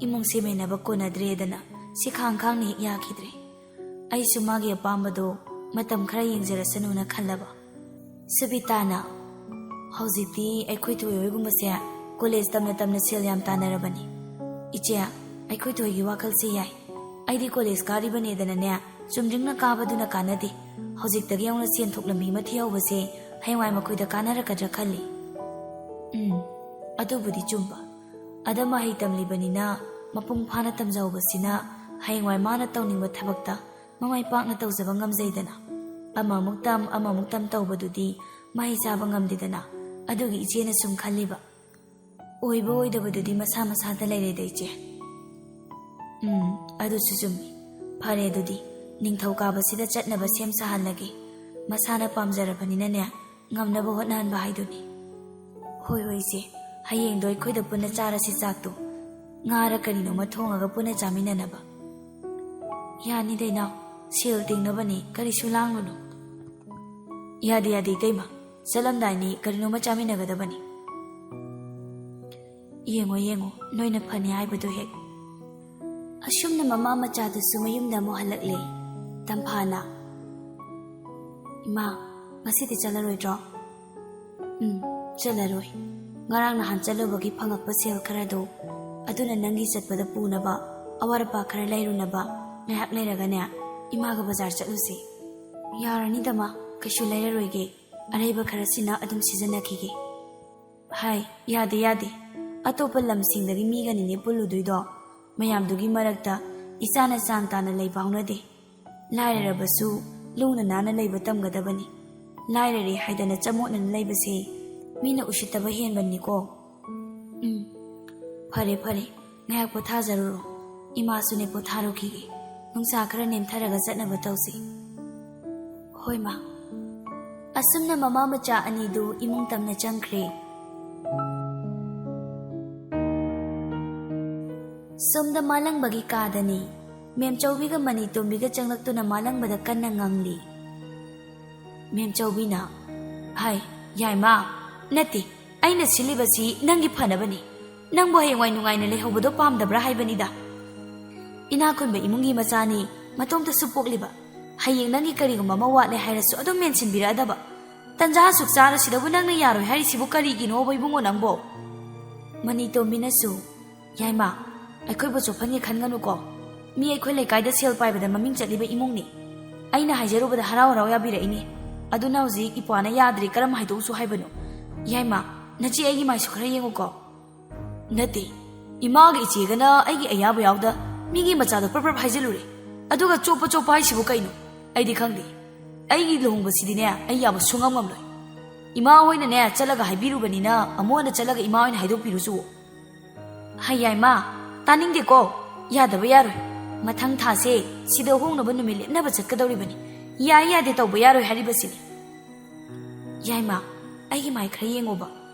ꯏꯃꯨꯡ ꯁꯦꯝꯃꯦꯟꯅꯕ ꯀꯣꯟꯅꯗ꯭ꯔꯦꯗꯅ ꯁꯤ ꯈꯥꯡ ꯈꯥꯡꯅ ꯍꯦꯛ ꯌꯥꯈꯤꯗ꯭ꯔꯦ꯫ ꯑꯩꯁꯨ ꯃꯥꯒꯤ ꯑꯄꯥꯝꯕꯗꯣ ꯃꯇꯝ ꯈꯔ ꯌꯦꯡꯖꯔꯁꯅꯨꯅ ꯈꯜꯂꯕ꯫" ꯁꯨꯕꯤꯇꯥꯅ, "ꯍꯧꯖꯤꯛꯇꯤ ꯑꯩꯈꯣꯏ ꯊꯣꯏ ꯍꯣꯏꯒꯨꯝꯕꯁꯦ ꯀꯣꯂꯦꯖ ꯇꯝꯅ ꯇꯝꯅ ꯁꯦꯜ ꯌꯥꯝ ꯇꯥꯟꯅꯔꯕꯅꯤ꯫ ꯏꯆꯦ, ꯑꯩꯈꯣꯏ ꯊꯣꯏꯒꯤ ꯋꯥꯈꯜꯁꯦ ꯌꯥꯏ꯫ ꯑꯩꯗꯤ ꯀꯣꯂꯦꯖ ꯀꯥꯔꯤꯕꯅꯦꯗꯅꯅꯦ, ꯆꯨꯝꯗ꯭ꯔꯤꯡꯅ ꯀꯥꯕꯗꯨꯅ ꯀꯥꯟꯅꯗꯦ꯫ ꯍꯧꯖꯤꯛꯇꯒꯤ ꯍꯧꯅ ꯁꯦꯟꯊꯣꯛ ꯂꯝꯕꯤ ꯑꯃ ꯊꯤꯍꯧꯕꯁꯦ ꯍꯌꯦꯡꯋꯥꯏ ꯃꯈꯣꯏꯗ ꯀꯥꯟꯅꯔꯛꯀꯗ꯭ꯔꯥ ꯈꯜꯂꯤ꯫" ꯎꯝ, ꯑꯗꯨꯕꯨꯗꯤ ꯆꯨꯝꯕ꯫ ꯑꯗ ꯃꯍꯩ ꯇꯝꯂꯤꯕꯅꯤꯅ ꯃꯄꯨꯡ ꯐꯥꯅ ꯇꯝꯖꯍꯧꯕꯁꯤꯅ ꯍꯌꯦꯡꯋꯥꯏ ꯃꯥꯅ ꯇꯧꯅꯤꯡꯕ ꯊꯕꯛꯇ ꯃꯃꯥꯏ ꯄꯥꯛꯅ ꯇꯧꯖꯕ ꯉꯝꯖꯩꯗꯅ꯫ ꯑꯃꯃꯨꯛ ꯇꯝ, ꯑꯃꯃꯨꯛ ꯇꯝ ꯇꯧꯕꯗꯨꯗꯤ ꯃꯍꯩ ꯆꯥꯕ ꯉꯝꯗꯦꯗꯅ꯫ ꯑꯗꯨꯒꯤ ꯏꯆꯦꯅ ꯁꯨꯝ ꯈꯜꯂꯤꯕ꯫ ꯑꯣꯏꯕ ꯑꯣꯏꯗꯕꯗꯨꯗꯤ ꯃꯁꯥ ꯃꯁꯥꯗ ꯂꯩꯔꯦꯗ, ꯏꯆꯦ꯫ ꯎꯝ, ꯑꯗꯨꯁꯨ ꯆꯨꯝꯃꯤ꯫ ꯐꯔꯦ, ꯑꯗꯨꯗꯤ ꯅꯤꯡꯊꯧꯀꯥꯕꯁꯤꯗ ꯆꯠꯅꯕ ꯁꯦꯝ ꯁꯥꯍꯜꯂꯒꯦ꯫ ꯃꯁꯥꯅ ꯄꯥꯝꯖꯔꯕꯅꯤꯅꯅꯦ, ꯉꯝꯅꯕ ꯍꯣꯠꯅꯍꯟꯕ ꯍꯥꯏꯗꯨꯅꯤ꯫ ꯍꯣꯏ, ꯍꯣꯏ, ꯏꯆꯦ꯫ ꯍꯌꯦꯡꯗꯣ ꯑꯩꯈꯣꯏꯗ ꯄꯨꯟꯅ ꯆꯥꯔꯁꯤ ꯆꯥꯛꯇꯣ꯫ ꯉꯥꯔ ꯀꯔꯤꯅꯣꯃ ꯊꯣꯡꯉꯒ ꯄꯨꯟꯅ ꯆꯥꯃꯤꯟꯅꯅꯕ꯫ ꯌꯥꯅꯤꯗ, ꯏꯅꯥꯎ꯫ ꯁꯦꯜ ꯇꯤꯡꯅꯕꯅꯤ, ꯀꯔꯤꯁꯨ ꯂꯥꯡꯂꯨꯅꯨ꯫ ꯌꯥꯗꯦ, ꯌꯥꯗꯦ, ꯏꯇꯩꯃ꯫ ꯆꯠꯂꯝꯗꯥꯏꯅꯤ ꯀꯔꯤꯅꯣꯃ ꯆꯥꯃꯤꯟꯅꯒꯗꯕꯅꯤ꯫ ꯌꯦꯡꯉꯣ, ꯌꯦꯡꯉꯣ, ꯅꯣꯏꯅ ꯐꯅꯤ ꯍꯥꯏꯕꯗꯨ ꯍꯦꯛ꯫ ꯑꯁꯨꯝꯅ ꯃꯃꯥ ꯃꯆꯥꯗꯨꯁꯨ ꯃꯌꯨꯝꯗ ꯑꯃꯨꯛ ꯍꯜꯂꯛꯂꯦ꯫ ꯇꯝꯐꯥꯅ, "ꯏꯃꯥ, ꯉꯁꯤꯗꯤ ꯆꯠꯂꯔꯣꯏꯗ꯭ꯔꯣ?" "ꯎꯝ, ꯆꯠꯂꯔꯣꯏ꯫ ꯉꯔꯥꯡ ꯅꯍꯥꯟ ꯆꯠꯂꯨꯕꯒꯤ ꯐꯪꯉꯛꯄ ꯁꯦꯜ ꯈꯔꯗꯣ, ꯑꯗꯨꯅ ꯅꯪꯒꯤ ꯆꯠꯄꯗ ꯄꯨꯅꯕ ꯑꯋꯥꯠ ꯑꯄꯥ ꯈꯔ ꯂꯩꯔꯨꯅꯕ꯫ ꯉꯥꯏꯍꯥꯛ ꯂꯩꯔꯒꯅꯦ, ꯏꯃꯥꯒ ꯕꯖꯥꯔ ꯆꯠꯂꯨꯁꯦ꯫ ꯌꯥꯔꯅꯤꯗ ꯃꯥ, ꯀꯩꯁꯨ ꯂꯩꯔꯔꯣꯏꯒꯦ꯫ ꯑꯔꯩꯕ ꯈꯔꯁꯤꯅ ꯑꯗꯨꯝ ꯁꯤꯖꯤꯟꯅꯈꯤꯒꯦ꯫ ꯍꯥꯏ, ꯌꯥꯗꯦ, ꯌꯥꯗꯦ꯫ ꯑꯇꯣꯞꯄ ꯂꯝꯁꯤꯡꯗꯒꯤ ꯃꯤꯒꯅꯤꯅꯦ ꯄꯨꯜꯂꯨꯗꯣꯏꯗꯣ꯫ ꯃꯌꯥꯝꯗꯨꯒꯤ ꯃꯔꯛꯇ ꯏꯆꯥꯅ ꯆꯥꯡ ꯇꯥꯅ ꯂꯩꯕ ꯍꯧꯅꯗꯦ꯫ ꯂꯥꯏꯔꯔꯕꯁꯨ ꯂꯨꯅ ꯅꯥꯟꯅ ꯂꯩꯕ ꯇꯝꯒꯗꯕꯅꯤ꯫ ꯂꯥꯏꯔꯔꯦ ꯍꯥꯏꯗꯅ ꯆꯃꯣꯠꯅꯅ ꯂꯩꯕꯁꯦ ꯃꯤꯅ ꯎꯁꯤꯠꯇꯕ ꯍꯦꯟꯕꯅꯤꯀꯣ꯫ ꯎꯝ, ꯐꯔꯦ, ꯐꯔꯦ꯫ ꯉꯥꯏꯍꯥꯛ ꯄꯣꯊꯥꯖꯔꯨꯔꯣ꯫ ꯏꯃꯥꯁꯨꯅꯦ ꯄꯣꯊꯥꯔꯨꯈꯤꯒꯦ꯫ ꯅꯨꯡꯁꯥ ꯈꯔ ꯅꯦꯝꯊꯔꯒ ꯆꯠꯅꯕ ꯇꯧꯁꯤ꯫ ꯍꯣꯏ, ꯃꯥ꯫ ꯑꯁꯨꯝꯅ ꯃꯃꯥ ꯃꯆꯥ ꯑꯅꯤꯗꯨ ꯏꯃꯨꯡ ꯇꯝꯅ ꯆꯪꯈ꯭ꯔꯦ꯫ ꯁꯣꯝꯗ ꯃꯥꯂꯪꯕꯒꯤ ꯀꯥꯗꯅꯤ꯫ ꯃꯦꯝꯆꯧꯕꯤꯒ ꯃꯅꯤꯇꯣꯝꯕꯤꯒ ꯆꯪꯂꯛꯇꯨꯅ ꯃꯥꯂꯪꯕꯗ ꯀꯟꯅ ꯉꯪꯂꯤ꯫ ꯃꯦꯝꯆꯧꯕꯤꯅ, "ꯍꯥꯏ, ꯌꯥꯏꯃ, ꯅꯠꯇꯦ, ꯑꯩꯅ ꯁꯤꯜꯂꯤꯕꯁꯤ ꯅꯪꯒꯤ ꯐꯅꯕꯅꯤ꯫ ꯅꯪꯕꯨ ꯍꯌꯦꯡꯋꯥꯏ ꯅꯨꯡꯉꯥꯏꯅ ꯂꯩꯍꯧꯕꯗꯣ ꯄꯥꯝꯗꯕ꯭ꯔꯥ ꯍꯥꯏꯕꯅꯤꯗ꯫ ꯏꯅꯥꯛ ꯈꯨꯟꯕ ꯏꯃꯨꯡꯒꯤ ꯃꯆꯥꯅꯤ, ꯃꯇꯣꯝꯇꯁꯨ ꯄꯣꯛꯂꯤꯕ꯫ ꯍꯌꯦꯡ ꯅꯪꯒꯤ ꯀꯔꯤꯒꯨꯝꯕ ꯑꯃ ꯋꯥꯠꯂꯦ ꯍꯥꯏꯔꯁꯨ ꯑꯗꯨꯝ ꯃꯦꯟꯁꯤꯟꯕꯤꯔꯛꯑꯗꯕ꯫ ꯇꯟꯖꯥ ꯑꯁꯨꯛ ꯆꯥꯔꯁꯤꯗꯕꯨ ꯅꯪꯅ ꯌꯥꯔꯣꯏ ꯍꯥꯏꯔꯤꯁꯤꯕꯨ ꯀꯔꯤꯒꯤꯅꯣꯕ, ꯏꯕꯨꯡꯉꯣ ꯅꯪꯕꯣ?" ꯃꯅꯤꯇꯣꯝꯕꯤꯅꯁꯨ, "ꯌꯥꯏꯃ, ꯑꯩꯈꯣꯏꯕꯨ ꯆꯣꯞꯍꯟꯒꯦ ꯈꯟꯒꯅꯨꯀꯣ꯫ ꯃꯤ ꯑꯩꯈꯣꯏ ꯂꯩꯀꯥꯏꯗ ꯁꯦꯜ ꯄꯥꯏꯕꯗ ꯃꯃꯤꯡ ꯆꯠꯂꯤꯕ ꯏꯃꯨꯡꯅꯤ꯫ ꯑꯩꯅ ꯍꯥꯏꯖꯔꯨꯕꯗ ꯍꯔꯥꯎ ꯍꯔꯥꯎ ꯌꯥꯕꯤꯔꯛꯏꯅꯤ꯫ ꯑꯗꯨꯅ ꯍꯧꯖꯤꯛ ꯏꯄ꯭ꯋꯥꯅ ꯌꯥꯗ꯭ꯔꯤ, ꯀꯔꯝ ꯍꯥꯏꯗꯣꯛꯎꯁꯨ ꯍꯥꯏꯕꯅꯣ? ꯌꯥꯏꯃ, ꯅꯆꯦ ꯑꯩꯒꯤ ꯃꯥꯏꯁꯨ ꯈꯔ ꯌꯦꯡꯉꯨꯀꯣ꯫" "ꯅꯠꯇꯦ, ꯏꯃꯥꯒ ꯏꯆꯦꯒꯅ ꯑꯩꯒꯤ ꯑꯌꯥꯕ ꯌꯥꯎꯗ ꯃꯤꯒꯤ ꯃꯆꯥꯗꯣ ꯄ꯭ꯔꯞ ꯄ꯭ꯔꯞ ꯍꯥꯏꯖꯤꯜꯂꯨꯔꯦ꯫ ꯑꯗꯨꯒ ꯆꯣꯞꯄ ꯆꯣꯞꯄ ꯍꯥꯏꯁꯤꯕꯨ ꯀꯩꯅꯣ? ꯑꯩꯗꯤ ꯈꯪꯗꯦ꯫ ꯑꯩꯒꯤ ꯂꯨꯍꯣꯡꯕꯁꯤꯗꯤꯅꯦ, ꯑꯩ ꯌꯥꯕ ꯁꯨꯡꯉꯝ ꯉꯝꯂꯣꯏ꯫ ꯏꯃꯥ ꯍꯣꯏꯅꯅꯦ ꯆꯠꯂꯒ ꯍꯥꯏꯕꯤꯔꯨꯕꯅꯤꯅ, ꯑꯃꯨꯛ ꯍꯟꯅ ꯆꯠꯂꯒ ꯏꯃꯥ ꯍꯣꯏꯅ ꯍꯥꯏꯗꯣꯛꯄꯤꯔꯨꯆꯣ꯫" "ꯍꯩ, ꯌꯥꯏꯃ, ꯇꯥꯅꯤꯡꯗꯦꯀꯣ꯫ ꯌꯥꯗꯕ ꯌꯥꯔꯣꯏ꯫ ꯃꯊꯪ ꯊꯥꯁꯦ ꯁꯤꯗ ꯍꯣꯡꯅꯕ ꯅꯨꯃꯤꯠ ꯂꯦꯞꯅꯕ ꯆꯠꯀꯗꯧꯔꯤꯕꯅꯤ꯫ ꯌꯥꯏ ꯌꯥꯗꯦ ꯇꯧꯕ ꯌꯥꯔꯣꯏ ꯍꯥꯏꯔꯤꯕꯁꯤꯅꯤ꯫" "ꯌꯥꯏꯃ, ꯑꯩꯒꯤ ꯃꯥꯏ ꯈꯔ ꯌꯦꯡꯉꯣꯕ꯫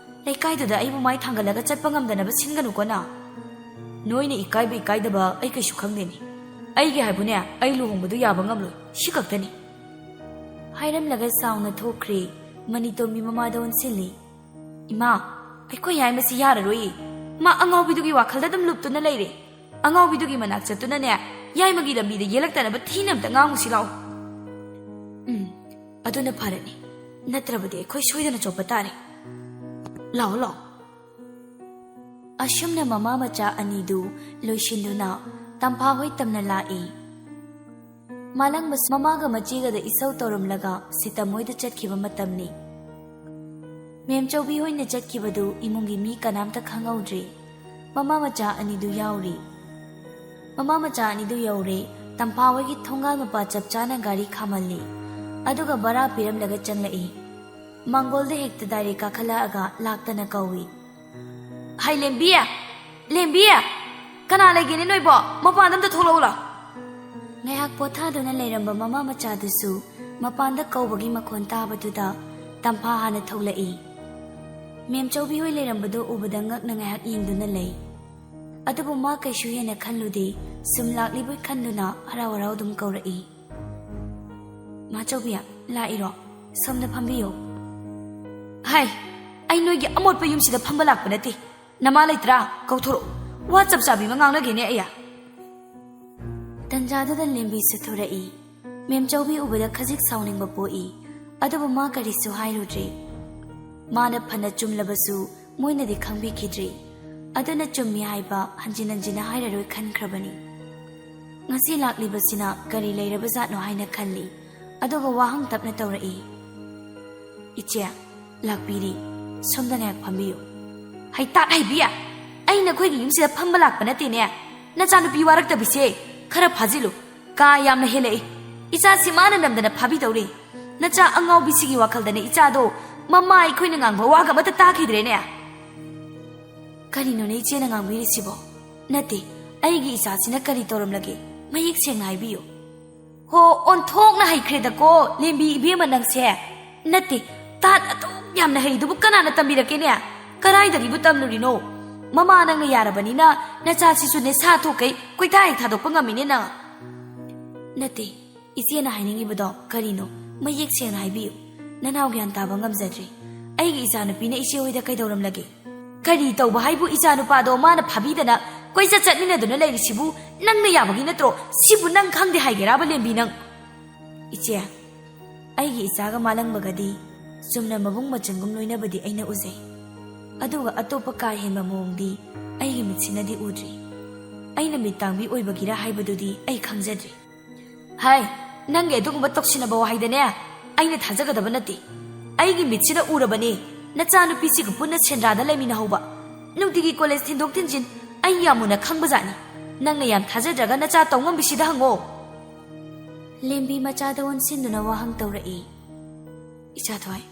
ꯂꯩꯀꯥꯏꯗꯨꯗ ꯑꯩꯕꯨ ꯃꯥꯏ ꯊꯥꯡꯒꯠꯂꯒ ꯆꯠꯄ ꯉꯝꯗꯅꯕ ꯁꯤꯟꯒꯅꯨꯀꯣ ꯅꯪ꯫ ꯅꯣꯏꯅ ꯏꯀꯥꯏꯕ ꯏꯀꯥꯏꯗꯕ ꯑꯩ ꯀꯩꯁꯨ ꯈꯪꯗꯦꯅꯦ꯫ ꯑꯩꯒꯤ ꯍꯥꯏꯕꯨꯅꯦ, ꯑꯩ ꯂꯨꯍꯣꯡꯕꯗꯨ ꯌꯥꯕ ꯉꯝꯂꯣꯏ, ꯁꯤ ꯈꯛꯇꯅꯤ꯫" ꯍꯥꯏꯔꯝꯂꯒ ꯆꯥꯎꯅ ꯊꯣꯛꯈ꯭ꯔꯦ꯫ ꯃꯅꯤꯇꯣꯝꯕꯤ ꯃꯃꯥꯗ ꯑꯣꯟꯁꯤꯜꯂꯤ꯫ "ꯏꯃꯥ, ꯑꯩꯈꯣꯏ ꯌꯥꯏꯃꯁꯤ ꯌꯥꯔꯔꯣꯏꯌꯦ꯫ ꯃꯥ ꯑꯉꯥꯎꯕꯤꯗꯨꯒꯤ ꯋꯥꯈꯜꯗ ꯑꯗꯨꯝ ꯂꯨꯞꯇꯨꯅ ꯂꯩꯔꯦ꯫ ꯑꯉꯥꯎꯕꯤꯗꯨꯒꯤ ꯃꯅꯥꯛ ꯆꯠꯇꯨꯅꯅꯦ, ꯌꯥꯏꯃꯒꯤ ꯂꯝꯕꯤꯗ ꯌꯦꯜꯂꯛꯇꯅꯕ ꯊꯤꯅ ꯑꯝꯇ ꯉꯥꯡꯉꯨꯁꯤ ꯂꯥꯛꯑꯣ꯫" "ꯎꯝ, ꯑꯗꯨꯅ ꯐꯔꯅꯤ꯫ ꯅꯠꯇ꯭ꯔꯕꯗꯤ ꯑꯩꯈꯣꯏ ꯁꯣꯏꯗꯅ ꯆꯣꯞꯄ ꯇꯥꯔꯦ꯫ ꯂꯥꯛꯑꯣ, ꯂꯥꯛꯑꯣ꯫" ꯑꯁꯨꯝꯅ ꯃꯃꯥ ꯃꯆꯥ ꯑꯅꯤꯗꯨ ꯂꯣꯏꯁꯤꯟꯗꯨꯅ ꯇꯝꯐꯥ ꯍꯣꯏ ꯇꯝꯅ ꯂꯥꯛꯏ꯫ ꯃꯥꯂꯪꯕꯁꯨ ꯃꯃꯥꯒ ꯃꯆꯦꯒꯗ ꯏꯁꯧ ꯇꯧꯔꯝꯂꯒ ꯁꯤꯇꯝ ꯍꯣꯏꯗ ꯆꯠꯈꯤꯕ ꯃꯇꯝꯅꯤ꯫ ꯃꯦꯝꯆꯧꯕꯤ ꯍꯣꯏꯅ ꯆꯠꯈꯤꯕꯗꯨ ꯏꯃꯨꯡꯒꯤ ꯃꯤ ꯀꯅꯥꯝꯇ ꯈꯪꯍꯧꯗ꯭ꯔꯤ꯫ ꯃꯃꯥ ꯃꯆꯥ ꯑꯅꯤꯗꯨ ꯌꯥꯎꯔꯤ꯫ ꯃꯃꯥ ꯃꯆꯥ ꯑꯅꯤꯗꯨ ꯌꯧꯔꯦ꯫ ꯇꯝꯐꯥ ꯍꯣꯏꯒꯤ ꯊꯣꯡꯒꯥꯜ ꯃꯄꯥ ꯆꯞ ꯆꯥꯅ ꯒꯥꯔꯤ ꯈꯥꯝꯍꯜꯂꯤ꯫ ꯑꯗꯨꯒ ꯚꯔꯥ ꯄꯤꯔꯝꯂꯒ ꯆꯪꯂꯛꯏ꯫ ꯃꯥꯡꯒꯣꯜꯗ ꯍꯦꯛꯇ ꯗꯥꯏꯔꯦꯛ ꯀꯥꯈꯠꯂꯛꯑꯒ ꯂꯥꯛꯇꯅ ꯀꯧꯏ꯫ "ꯍꯩ, ꯂꯦꯝꯕꯤ! ꯂꯦꯝꯕꯤ! ꯀꯅꯥ ꯂꯩꯒꯦꯅꯦ ꯅꯣꯏꯕꯣ? ꯃꯄꯥꯟꯗ ꯑꯝꯇ ꯊꯣꯛꯂꯛꯎꯂꯥ!" ꯉꯥꯏꯍꯥꯛ ꯄꯣꯊꯥꯗꯨꯅ ꯂꯩꯔꯝꯕ ꯃꯃꯥ ꯃꯆꯥꯗꯨꯁꯨ ꯃꯄꯥꯟꯗ ꯀꯧꯕꯒꯤ ꯃꯈꯣꯟ ꯇꯥꯕꯗꯨꯗ ꯇꯝꯐꯥ ꯍꯥꯟꯅ ꯊꯣꯛꯂꯛꯏ꯫ ꯃꯦꯝꯆꯧꯕꯤ ꯍꯣꯏ ꯂꯩꯔꯝꯕꯗꯨ ꯎꯕꯗ ꯉꯛꯅ ꯉꯥꯏꯍꯥꯛ ꯌꯦꯡꯗꯨꯅ ꯂꯩ꯫ ꯑꯗꯨꯕꯨ ꯃꯥ ꯀꯩꯁꯨ ꯍꯦꯟꯅ ꯈꯜꯂꯨꯗꯦ꯫ ꯁꯨꯝ ꯂꯥꯛꯂꯤꯕꯣꯏ ꯈꯟꯗꯨꯅ ꯍꯔꯥꯎ ꯍꯔꯥꯎ ꯑꯗꯨꯝ ꯀꯧꯔꯛꯏ꯫ "ꯃꯥꯆꯧꯕꯤ, ꯂꯥꯛꯏꯔꯣ? ꯁꯣꯝꯗ ꯐꯝꯕꯤꯌꯨ꯫" "ꯍꯥꯏ, ꯑꯩ ꯅꯣꯏꯒꯤ ꯑꯃꯣꯠꯄ ꯌꯨꯝꯁꯤꯗ ꯐꯝꯕ ꯂꯥꯛꯄ ꯅꯠꯇꯦ꯫ ꯅꯃꯥ ꯂꯩꯇ꯭ꯔꯥ? ꯀꯧꯊꯣꯔꯛꯎ꯫ ꯋꯥ ꯆꯞ ꯆꯥꯕꯤ ꯑꯃ ꯉꯥꯡꯅꯒꯦꯅꯦ ꯑꯩ꯫" ꯇꯟꯖꯥꯗꯨꯗ ꯂꯦꯝꯕꯤꯁꯨ ꯊꯣꯔꯛꯏ꯫ ꯃꯦꯝꯆꯧꯕꯤ ꯎꯕꯗ ꯈꯖꯤꯛ ꯁꯥꯎꯅꯤꯡꯕ ꯄꯣꯛꯏ꯫ ꯑꯗꯨꯕꯨ ꯃꯥ ꯀꯔꯤꯁꯨ ꯍꯥꯏꯔꯨꯗ꯭ꯔꯦ꯫ ꯃꯥꯅ ꯐꯅ ꯆꯨꯝꯂꯕꯁꯨ ꯃꯣꯏꯅꯗꯤ ꯈꯪꯕꯤꯈꯤꯗ꯭ꯔꯤ꯫ ꯑꯗꯨꯅ ꯆꯨꯝꯃꯤ ꯍꯥꯏꯕ ꯍꯟꯖꯤꯟ ꯍꯟꯖꯤꯟꯅ ꯍꯥꯏꯔꯔꯣꯏ ꯈꯟꯈ꯭ꯔꯕꯅꯤ꯫ ꯉꯁꯤ ꯂꯥꯛꯂꯤꯕꯁꯤꯅ ꯀꯔꯤ ꯂꯩꯔꯕꯖꯥꯠꯅꯣ ꯍꯥꯏꯅ ꯈꯜꯂꯤ꯫ ꯑꯗꯨꯒ ꯋꯥꯍꯪ ꯇꯞꯅ ꯇꯧꯔꯛꯏ꯫ "ꯏꯆꯦ, ꯂꯥꯛꯄꯤꯔꯤ꯫ ꯁꯣꯝꯗ ꯉꯥꯏꯍꯥꯛ ꯐꯝꯕꯤꯌꯨ꯫" "ꯍꯩꯇꯥꯛ ꯍꯩꯕꯤ! ꯑꯩ ꯅꯈꯣꯏꯒꯤ ꯌꯨꯝꯁꯤꯗ ꯐꯝꯕ ꯂꯥꯛꯄ ꯅꯠꯇꯦꯅꯦ꯫ ꯅꯆꯥꯅꯨꯄꯤ ꯋꯥꯔꯛꯇꯕꯤꯁꯦ ꯈꯔ ꯐꯥꯖꯤꯜꯂꯨ꯫ ꯀꯥ ꯌꯥꯝꯅ ꯍꯦꯜꯂꯛꯏ꯫ ꯏꯆꯥꯁꯤ ꯃꯥꯅ ꯅꯝꯗꯅ ꯐꯥꯕꯤꯗꯧꯔꯤ꯫ ꯅꯆꯥ ꯑꯉꯥꯎꯕꯤꯁꯤꯒꯤ ꯋꯥꯈꯜꯗꯅꯦ ꯏꯆꯥꯗꯣ ꯃꯃꯥ ꯑꯩꯈꯣꯏꯅ ꯉꯥꯡꯕ ꯋꯥꯒ ꯑꯃꯠꯇ ꯇꯥꯈꯤꯗ꯭ꯔꯦꯅꯦ꯫" "ꯀꯔꯤꯅꯣꯅꯦ ꯏꯆꯦꯅ ꯉꯥꯡꯕꯤꯔꯤꯁꯤꯕꯣ? ꯅꯠꯇꯦ, ꯑꯩꯒꯤ ꯏꯆꯥꯁꯤꯅ ꯀꯔꯤ ꯇꯧꯔꯝꯂꯒꯦ? ꯃꯌꯦꯛ ꯁꯦꯡꯅ ꯍꯥꯏꯕꯤꯌꯨ꯫" "ꯍꯣ, ꯑꯣꯟꯊꯣꯛꯅ ꯍꯩꯈ꯭ꯔꯦꯗꯀꯣ, ꯂꯦꯝꯕꯤ ꯏꯕꯦꯝꯃ ꯅꯪꯁꯦ꯫ ꯅꯠꯇꯦ, ꯇꯥꯠ ꯑꯗꯨꯛ ꯌꯥꯝꯅ ꯍꯩꯗꯨꯕꯨ ꯀꯅꯥꯅ ꯇꯝꯕꯤꯔꯛꯀꯦꯅꯦ? ꯀꯗꯥꯏꯗꯒꯤꯕꯨ ꯇꯝꯂꯨꯔꯤꯅꯣ? ꯃꯃꯥ ꯅꯪꯅ ꯌꯥꯔꯕꯅꯤꯅ ꯅꯆꯥꯁꯤꯁꯨꯅꯦ ꯁꯥ ꯊꯣꯛꯈꯩ ꯀꯣꯏꯊꯥ ꯍꯦꯛ ꯊꯥꯗꯣꯛꯄ ꯉꯝꯃꯤꯅꯦ ꯅꯪ꯫" "ꯅꯠꯇꯦ, ꯏꯆꯦꯅ ꯍꯥꯏꯅꯤꯡꯉꯤꯕꯗꯣ ꯀꯔꯤꯅꯣ? ꯃꯌꯦꯛ ꯁꯦꯡꯅ ꯍꯥꯏꯕꯤꯌꯨ꯫ ꯅꯅꯥꯎ ꯒ꯭ꯌꯥꯟ ꯇꯥꯕ ꯉꯝꯖꯗ꯭ꯔꯦ꯫ ꯑꯩꯒꯤ ꯏꯆꯥꯅꯨꯄꯤꯅ ꯏꯆꯦ ꯍꯣꯏꯗ ꯀꯩꯗꯧꯔꯝꯂꯒꯦ?" "ꯀꯔꯤ ꯇꯧꯕ ꯍꯥꯏꯕꯨ, ꯏꯆꯥꯅꯨꯄꯥꯗꯣ ꯃꯥꯅ ꯐꯥꯕꯤꯗꯅ ꯀꯣꯏꯆꯠ ꯆꯠꯃꯤꯟꯅꯗꯨꯅ ꯂꯩꯔꯤꯁꯤꯕꯨ ꯅꯪꯅ ꯌꯥꯕꯒꯤ ꯅꯠꯇ꯭ꯔꯣ? ꯁꯤꯕꯨ ꯅꯪ ꯈꯪꯗꯦ ꯍꯥꯏꯒꯦꯔꯥꯕ, ꯂꯦꯝꯕꯤ ꯅꯪ?" "ꯏꯆꯦ, ꯑꯩꯒꯤ ꯏꯆꯥꯒ ꯃꯥꯂꯪꯕꯒꯗꯤ ꯆꯨꯝꯅ ꯃꯕꯨꯡ ꯃꯆꯟꯒꯨꯝ ꯂꯣꯏꯅꯕꯗꯤ ꯑꯩꯅ ꯎꯖꯩ꯫ ꯑꯗꯨꯒ ꯑꯇꯣꯞꯄ ꯀꯥ ꯍꯦꯟꯕ ꯃꯑꯣꯡꯗꯤ ꯑꯩꯒꯤ ꯃꯤꯠꯁꯤꯅꯗꯤ ꯎꯗ꯭ꯔꯤ꯫ ꯑꯩꯅ ꯃꯤꯠ ꯇꯥꯡꯕꯤ ꯑꯣꯏꯕꯒꯤꯔꯥ ꯍꯥꯏꯕꯗꯨꯗꯤ ꯑꯩ ꯈꯪꯖꯗ꯭ꯔꯤ꯫ ꯍꯥꯏ, ꯅꯪꯒꯤ ꯑꯗꯨꯒꯨꯝꯕ ꯇꯧꯁꯤꯟꯅꯕ ꯋꯥꯍꯩꯗꯅꯦ, ꯑꯩꯅ ꯊꯥꯖꯒꯗꯕ ꯅꯠꯇꯦ꯫ ꯑꯩꯒꯤ ꯃꯤꯠꯁꯤꯅ ꯎꯔꯕꯅꯤ, ꯅꯆꯥꯅꯨꯄꯤꯁꯤꯒ ꯄꯨꯟꯅ ꯁꯦꯟꯗ꯭ꯔꯥꯗ ꯂꯩꯃꯤꯟꯅꯍꯧꯕ, ꯅꯨꯡꯇꯤꯒꯤ ꯀꯣꯂꯦꯖ ꯊꯤꯟꯗꯣꯛ ꯊꯤꯟꯖꯤꯟ꯫ ꯑꯩ ꯌꯥꯝ ꯃꯨꯟꯅ ꯈꯪꯕꯖꯥꯠꯅꯤ꯫ ꯅꯪꯅ ꯌꯥꯝ ꯊꯥꯖꯗ꯭ꯔꯒ ꯅꯆꯥ ꯇꯧꯉꯝꯕꯤꯁꯤꯗ ꯍꯪꯉꯣ꯫ ꯂꯦꯝꯕꯤ ꯃꯆꯥꯗ ꯑꯣꯟꯁꯤꯟꯗꯨꯅ ꯋꯥꯍꯪ ꯇꯧꯔꯛꯏ꯫ ꯏꯆꯥꯊꯣꯏ,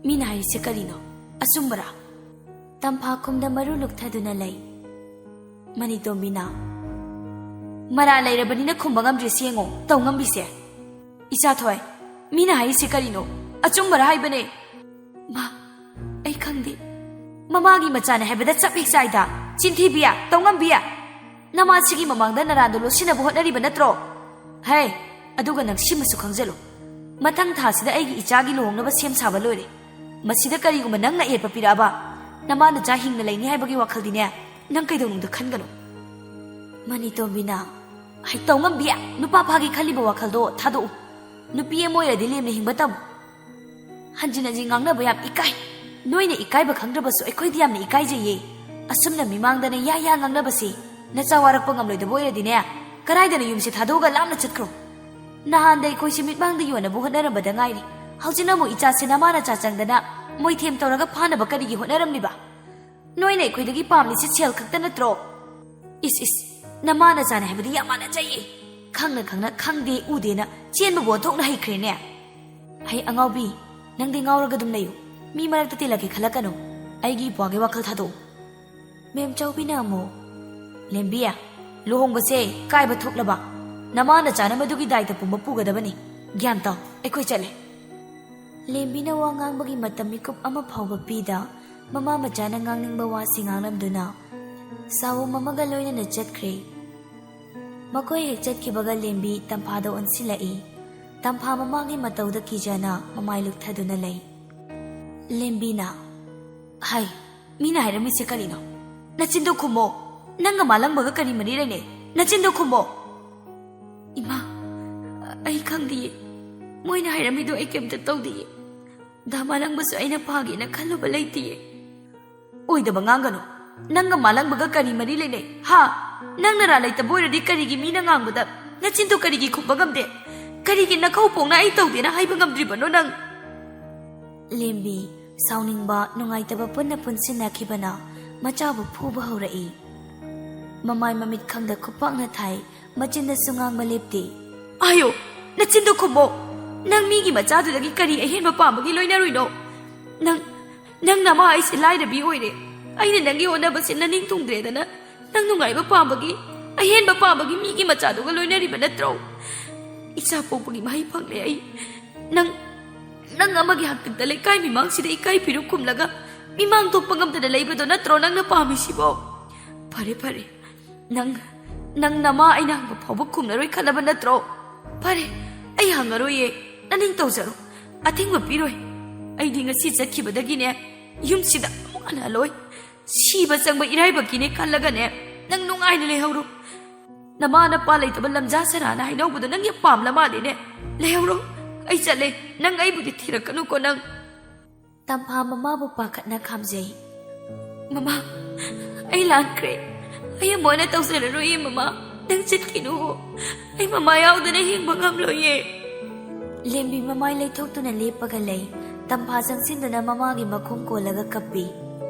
ꯃꯤꯅ ꯍꯥꯏꯔꯤꯁꯦ ꯀꯔꯤꯅꯣ? ꯑꯆꯨꯝꯕꯔꯥ? ꯇꯝꯐꯥꯈꯨꯝꯗ ꯃꯔꯨ ꯂꯨꯛꯊꯗꯨꯅ ꯂꯩ꯫ ꯃꯅꯤꯇꯣꯝꯕꯤꯅ, ꯃꯔꯥ ꯂꯩꯔꯕꯅꯤꯅ ꯈꯨꯝꯕ ꯉꯝꯗ꯭ꯔꯤꯁꯤ ꯌꯦꯡꯉꯣ, ꯇꯧꯉꯝꯕꯤꯁꯦ꯫ ꯏꯆꯥꯊꯣꯏ, ꯃꯤꯅ ꯍꯥꯏꯔꯤꯁꯦ ꯀꯔꯤꯅꯣ? ꯑꯆꯨꯝꯕꯔꯥ ꯍꯥꯏꯕꯅꯦ꯫ ꯃꯥ, ꯑꯩ ꯈꯪꯗꯦ꯫ ꯃꯃꯥꯒꯤ ꯃꯆꯥꯅꯦ ꯍꯥꯏꯕꯗ ꯆꯞ ꯍꯦꯛ ꯆꯥꯏꯗ꯫ ꯆꯤꯟꯊꯤꯕꯤ, ꯇꯧꯉꯝꯕꯤ꯫ ꯅꯃꯥꯁꯤꯒꯤ ꯃꯃꯥꯡꯗ ꯅꯔꯥꯗꯣ ꯂꯣꯠꯁꯤꯟꯅꯕ ꯍꯣꯠꯅꯔꯤꯕ ꯅꯠꯇ꯭ꯔꯣ? ꯍꯦ, ꯑꯗꯨꯒ ꯅꯪ ꯁꯤꯃꯁꯨ ꯈꯪꯖꯜꯂꯨ꯫ ꯃꯊꯪ ꯊꯥꯁꯤꯗ ꯑꯩꯒꯤ ꯏꯆꯥꯒꯤ ꯂꯨꯍꯣꯡꯅꯕ ꯁꯦꯝ ꯁꯥꯕ ꯂꯣꯏꯔꯦ꯫ ꯃꯁꯤꯗ ꯀꯔꯤꯒꯨꯝꯕ ꯅꯪꯅ ꯑꯌꯦꯠꯄ ꯄꯤꯔꯛꯑꯕ, ꯅꯃꯥ ꯅꯆꯥ ꯍꯤꯡꯅ ꯂꯩꯅꯤ ꯍꯥꯏꯕꯒꯤ ꯋꯥꯈꯜꯗꯤꯅꯦ, ꯅꯪ ꯀꯩꯗꯧꯅꯨꯡꯗ ꯈꯟꯒꯅꯨ꯫ ꯃꯅꯤꯇꯣꯝꯕꯤꯅ, ꯍꯩ, ꯇꯧꯉꯝꯕꯤ, ꯅꯨꯄꯥ ꯐꯥꯒꯤ ꯈꯜꯂꯤꯕ ꯋꯥꯈꯜꯗꯣ ꯊꯥꯗꯣꯛꯎ꯫ ꯅꯨꯄꯤ ꯑꯃ ꯑꯣꯏꯔꯗꯤ ꯂꯦꯝꯅ ꯍꯤꯡꯕ ꯇꯝꯃꯨ꯫ ꯍꯟꯖꯤꯟ ꯍꯟꯖꯤꯟ ꯉꯥꯡꯅꯕ ꯌꯥꯝ ꯏꯀꯥꯏ꯫ ꯅꯣꯏꯅ ꯏꯀꯥꯏꯕ ꯈꯪꯗ꯭ꯔꯕꯁꯨ ꯑꯩꯈꯣꯏꯗꯤ ꯌꯥꯝꯅ ꯏꯀꯥꯏꯖꯩꯌꯦ꯫ ꯑꯁꯨꯝꯅ ꯃꯤꯃꯥꯡꯗꯅ ꯌꯥ ꯌꯥ ꯉꯥꯡꯅꯕꯁꯦ, ꯅꯆꯥ ꯋꯥꯔꯛꯄ ꯉꯝꯂꯣꯏꯗꯕ ꯑꯣꯏꯔꯗꯤꯅꯦ, ꯀꯗꯥꯏꯗꯅ ꯌꯨꯝꯁꯦ ꯊꯥꯗꯣꯛꯑꯒ ꯂꯥꯞꯅ ꯆꯠꯈ꯭ꯔꯣ꯫ ꯅꯍꯥꯟꯗ ꯑꯩꯈꯣꯏꯁꯦ ꯃꯤꯠꯃꯥꯡꯗ ꯌꯣꯟꯅꯕ ꯍꯣꯠꯅꯔꯝꯕꯗ ꯉꯥꯏꯔꯤ꯫ ꯍꯧꯖꯤꯛꯅ ꯑꯃꯨꯛ ꯏꯆꯥꯁꯦ ꯅꯃꯥ ꯅꯆꯥ ꯆꯪꯗꯅ ꯃꯣꯏꯊꯦꯝ ꯇꯧꯔꯒ ꯐꯥꯅꯕ ꯀꯔꯤꯒꯤ ꯍꯣꯠꯅꯔꯝꯂꯤꯕ? ꯅꯣꯏꯅ ꯑꯩꯈꯣꯏꯗꯒꯤ ꯄꯥꯝꯂꯤꯁꯤ ꯁꯦꯜ ꯈꯛꯇ ꯅꯠꯇ꯭ꯔꯣ? ꯏꯁ ꯏꯁ, ꯅꯃꯥ ꯅꯆꯥꯅꯦ ꯍꯥꯏꯕꯗꯤ ꯌꯥꯝ ꯃꯥꯟꯅꯖꯩꯌꯦ꯫ ꯈꯪꯅ ꯈꯪꯅ ꯈꯪꯗꯦ ꯎꯗꯦꯅ ꯆꯦꯟꯕꯕꯨ ꯑꯣꯟꯊꯣꯛꯅ ꯍꯩꯈ꯭ꯔꯦꯅꯦ꯫ ꯍꯩ ꯑꯉꯥꯎꯕꯤ, ꯅꯪꯗꯤ ꯉꯥꯎꯔꯒ ꯑꯗꯨꯝ ꯂꯩꯌꯨ꯫ ꯃꯤ ꯃꯔꯛꯇ ꯇꯤꯜꯂꯛꯀꯦ ꯈꯜꯂꯛꯀꯅꯨ꯫ ꯑꯩꯒꯤ ꯏꯄ꯭ꯋꯥꯒꯤ ꯋꯥꯈꯜ ꯊꯥꯗꯣꯛꯎ꯫ ꯃꯦꯝ ꯆꯧꯕꯤꯅ ꯑꯃꯨꯛ, ꯂꯦꯝꯕꯤ, ꯂꯨꯍꯣꯡꯕꯁꯦ ꯀꯥꯏꯕ ꯊꯣꯛꯂꯕ? ꯅꯃꯥ ꯅꯆꯥꯅ ꯃꯗꯨꯒꯤ ꯗꯥꯏꯇ ꯄꯨꯝꯕ ꯄꯨꯒꯗꯕꯅꯤ꯫ ꯒ꯭ꯌꯥꯟ ꯇꯥꯎ, ꯑꯩꯈꯣꯏ ꯆꯠꯂꯦ꯫ ꯂꯦꯝꯕꯤꯅ ꯋꯥ ꯉꯥꯡꯕꯒꯤ ꯃꯇꯝ ꯃꯤꯀꯨꯞ ꯑꯃ ꯐꯥꯎꯕ ꯄꯤꯗ, ꯃꯃꯥ ꯃꯆꯥꯅ ꯉꯥꯡꯅꯤꯡꯕ ꯋꯥꯁꯤ ꯉꯥꯡꯂꯝꯗꯨꯅ ꯁꯥꯋꯣꯝ ꯑꯃꯒ ꯂꯣꯏꯅꯅ ꯆꯠꯈ꯭ꯔꯦ꯫ ꯃꯈꯣꯏ ꯍꯦꯛ ꯆꯠꯈꯤꯕꯒ ꯂꯦꯝꯕꯤ ꯇꯝꯐꯥꯗ ꯑꯣꯟꯁꯤꯜꯂꯛꯏ꯫ ꯇꯝꯐꯥ ꯃꯃꯥꯒꯤ ꯃꯇꯧꯗ ꯀꯤꯖꯅ ꯃꯃꯥꯏ ꯂꯨꯛꯊꯗꯨꯅ ꯂꯩ꯫ ꯂꯦꯝꯕꯤꯅ, ꯍꯥꯏ, ꯃꯤꯅ ꯍꯥꯏꯔꯝꯃꯤꯁꯦ ꯀꯔꯤꯅꯣ? ꯅꯆꯤꯟꯗꯣ ꯈꯨꯝꯃꯣ꯫ ꯅꯪꯒ ꯃꯥꯂꯪꯕꯒ ꯀꯔꯤ ꯃꯔꯤ ꯂꯩꯅꯩ? ꯅꯆꯤꯟꯗꯣ ꯈꯨꯝꯃꯣ꯫ ꯏꯃꯥ, ꯑꯩ ꯈꯪꯗꯤꯌꯦ꯫ ꯃꯣꯏꯅ ꯍꯥꯏꯔꯝꯃꯤꯗꯣ ꯑꯩ ꯀꯩꯝꯇ ꯇꯧꯗꯤꯌꯦ꯫ ꯗꯥ ꯃꯥꯂꯪꯕꯁꯨ ꯑꯩꯅ ꯐꯥꯒꯦꯅ ꯈꯜꯂꯨꯕ ꯂꯩꯇꯤꯌꯦ꯫ ꯑꯣꯏꯗꯕ ꯉꯥꯡꯒꯅꯨ꯫ ꯅꯪꯒ ꯃꯥꯂꯪꯕꯒ ꯀꯔꯤ ꯃꯔꯤ ꯂꯩꯅꯩ? ꯍꯥ? ꯅꯪ ꯅꯔꯥ ꯂꯩꯇꯕ ꯑꯣꯏꯔꯗꯤ ꯀꯔꯤꯒꯤ ꯃꯤꯅ ꯉꯥꯡꯕꯗ ꯅꯆꯤꯟꯗꯨ ꯀꯔꯤꯒꯤ ꯈꯨꯝꯕ ꯉꯝꯗꯦ? ꯀꯔꯤꯒꯤ ꯅꯈꯧ ꯄꯣꯡꯅ ꯑꯩ ꯇꯧꯗꯦꯅ ꯍꯥꯏꯕ ꯉꯝꯗ꯭ꯔꯤꯕꯅꯣ ꯅꯪ? ꯂꯦꯝꯕꯤ, ꯁꯥꯎꯅꯤꯡꯕ, ꯅꯨꯡꯉꯥꯏꯇꯕ ꯄꯨꯟꯅ ꯄꯨꯟꯁꯤꯟꯅꯈꯤꯕꯅ ꯃꯆꯥꯕꯨ ꯐꯨꯕ ꯍꯧꯔꯛꯏ꯫ ꯃꯃꯥꯏ ꯃꯃꯤꯠ ꯈꯪꯗ ꯈꯨꯄꯥꯛꯅ ꯊꯥꯏ, ꯃꯆꯤꯟꯗꯁꯨ ꯉꯥꯡꯕ ꯂꯦꯞꯇꯦ꯫ ꯑꯌꯣ, ꯅꯆꯤꯟꯗꯣ ꯈꯨꯝꯃꯣ꯫ ꯅꯪ ꯃꯤꯒꯤ ꯃꯆꯥꯗꯨꯗꯒꯤ ꯀꯔꯤ ꯑꯍꯦꯟꯕ ꯄꯥꯝꯕꯒꯤ ꯂꯣꯏꯅꯔꯨꯏꯅꯣ? ꯅꯪ, ꯅꯪ ꯅꯃꯥ ꯑꯩꯁꯦ ꯂꯥꯏꯔꯕꯤ ꯑꯣꯏꯔꯦ꯫ ꯑꯩꯅ ꯅꯪꯒꯤ ꯍꯣꯠꯅꯕꯁꯦ ꯅꯅꯤꯡ ꯊꯨꯡꯗ꯭ꯔꯦꯗꯅ ꯅꯪ ꯅꯨꯡꯉꯥꯏꯕ ꯄꯥꯝꯕꯒꯤ, ꯑꯍꯦꯟꯕ ꯄꯥꯝꯕꯒꯤ ꯃꯤꯒꯤ ꯃꯆꯥꯗꯨꯒ ꯂꯣꯏꯅꯔꯤꯕ ꯅꯠꯇ꯭ꯔꯣ? ꯏꯆꯥ ꯄꯣꯛꯄꯒꯤ ꯃꯍꯩ ꯐꯪꯂꯦ ꯑꯩ꯫ ꯅꯪ, ꯅꯪ ꯑꯃꯒꯤ ꯍꯥꯛꯇꯛꯇ ꯂꯩꯀꯥꯏ ꯃꯤꯃꯥꯡꯁꯤꯗ ꯏꯀꯥꯏ ꯐꯤꯔꯨꯛ ꯈꯨꯝꯂꯒ ꯃꯤꯃꯥꯡ ꯊꯣꯛꯄ ꯉꯝꯗꯅ ꯂꯩꯕꯗꯣ ꯅꯠꯇ꯭ꯔꯣ ꯅꯪꯅ ꯄꯥꯝꯃꯤꯁꯤꯕꯣ? ꯐꯔꯦ, ꯐꯔꯦ꯫ ꯅꯪ, ꯅꯪ ꯅꯃꯥ ꯑꯩꯅ ꯍꯪꯕ ꯐꯥꯎꯕ ꯈꯨꯝꯂꯔꯣꯏ ꯈꯜꯂꯕ ꯅꯠꯇ꯭ꯔꯣ? ꯐꯔꯦ, ꯑꯩ ꯍꯪꯉꯔꯣꯏꯌꯦ꯫ ꯅꯅꯤꯡ ꯇꯧꯖꯔꯣ꯫ ꯑꯊꯤꯡꯕ ꯄꯤꯔꯣꯏ꯫ ꯑꯩꯗꯤ ꯉꯁꯤ ꯆꯠꯈꯤꯕꯗꯒꯤꯅꯦ, ꯌꯨꯝꯁꯤꯗ ꯑꯃꯨꯛ ꯍꯟꯅ ꯍꯜꯂꯣꯏ꯫ ꯁꯤꯕ ꯆꯪꯕ ꯏꯔꯥꯏꯕꯛꯀꯤꯅꯦ ꯈꯜꯂꯒꯅꯦ, ꯅꯪ ꯅꯨꯡꯉꯥꯏꯅ ꯂꯩꯍꯧꯔꯣ꯫ ꯅꯃꯥ ꯅꯄꯥ ꯂꯩꯇꯕ ꯂꯝꯖꯥ ꯁꯔꯥꯅ ꯍꯥꯏꯅꯧꯕꯗꯣ ꯅꯪꯒꯤ ꯄꯥꯝꯂ ꯃꯥꯜꯂꯦꯅꯦ꯫ ꯂꯩꯍꯧꯔꯣ, ꯑꯩ ꯆꯠꯂꯦ꯫ ꯅꯪ ꯑꯩꯕꯨꯗꯤ ꯊꯤꯔꯛꯀꯅꯨꯀꯣ ꯅꯪ꯫ ꯇꯝꯐꯥ ꯃꯃꯥꯕꯨ ꯄꯥꯈꯠꯅ ꯈꯥꯝꯖꯩ꯫ ꯃꯃꯥ, ꯑꯩ ꯂꯥꯟꯈ꯭ꯔꯦ꯫ ꯑꯩ ꯑꯃꯨꯛ ꯍꯟꯅ ꯇꯧꯖꯔꯔꯣꯏꯌꯦ ꯃꯃꯥ꯫ ꯅꯪ ꯆꯠꯈꯤꯅꯨ꯫ ꯑꯩ ꯃꯃꯥ ꯌꯥꯎꯗꯅ ꯍꯤꯡꯕ ꯉꯝꯂꯣꯏꯌꯦ꯫ ꯂꯦꯝꯕꯤ ꯃꯃꯥꯏ ꯂꯩꯊꯣꯛꯇꯨꯅ ꯂꯦꯞꯄꯒ ꯂꯩ꯫ ꯇꯝꯐꯥ ꯆꯪꯁꯤꯟꯗꯨꯅ ꯃꯃꯥꯒꯤ ꯃꯈꯣꯡ ꯀꯣꯜꯂꯒ ꯀꯞꯄꯤ꯫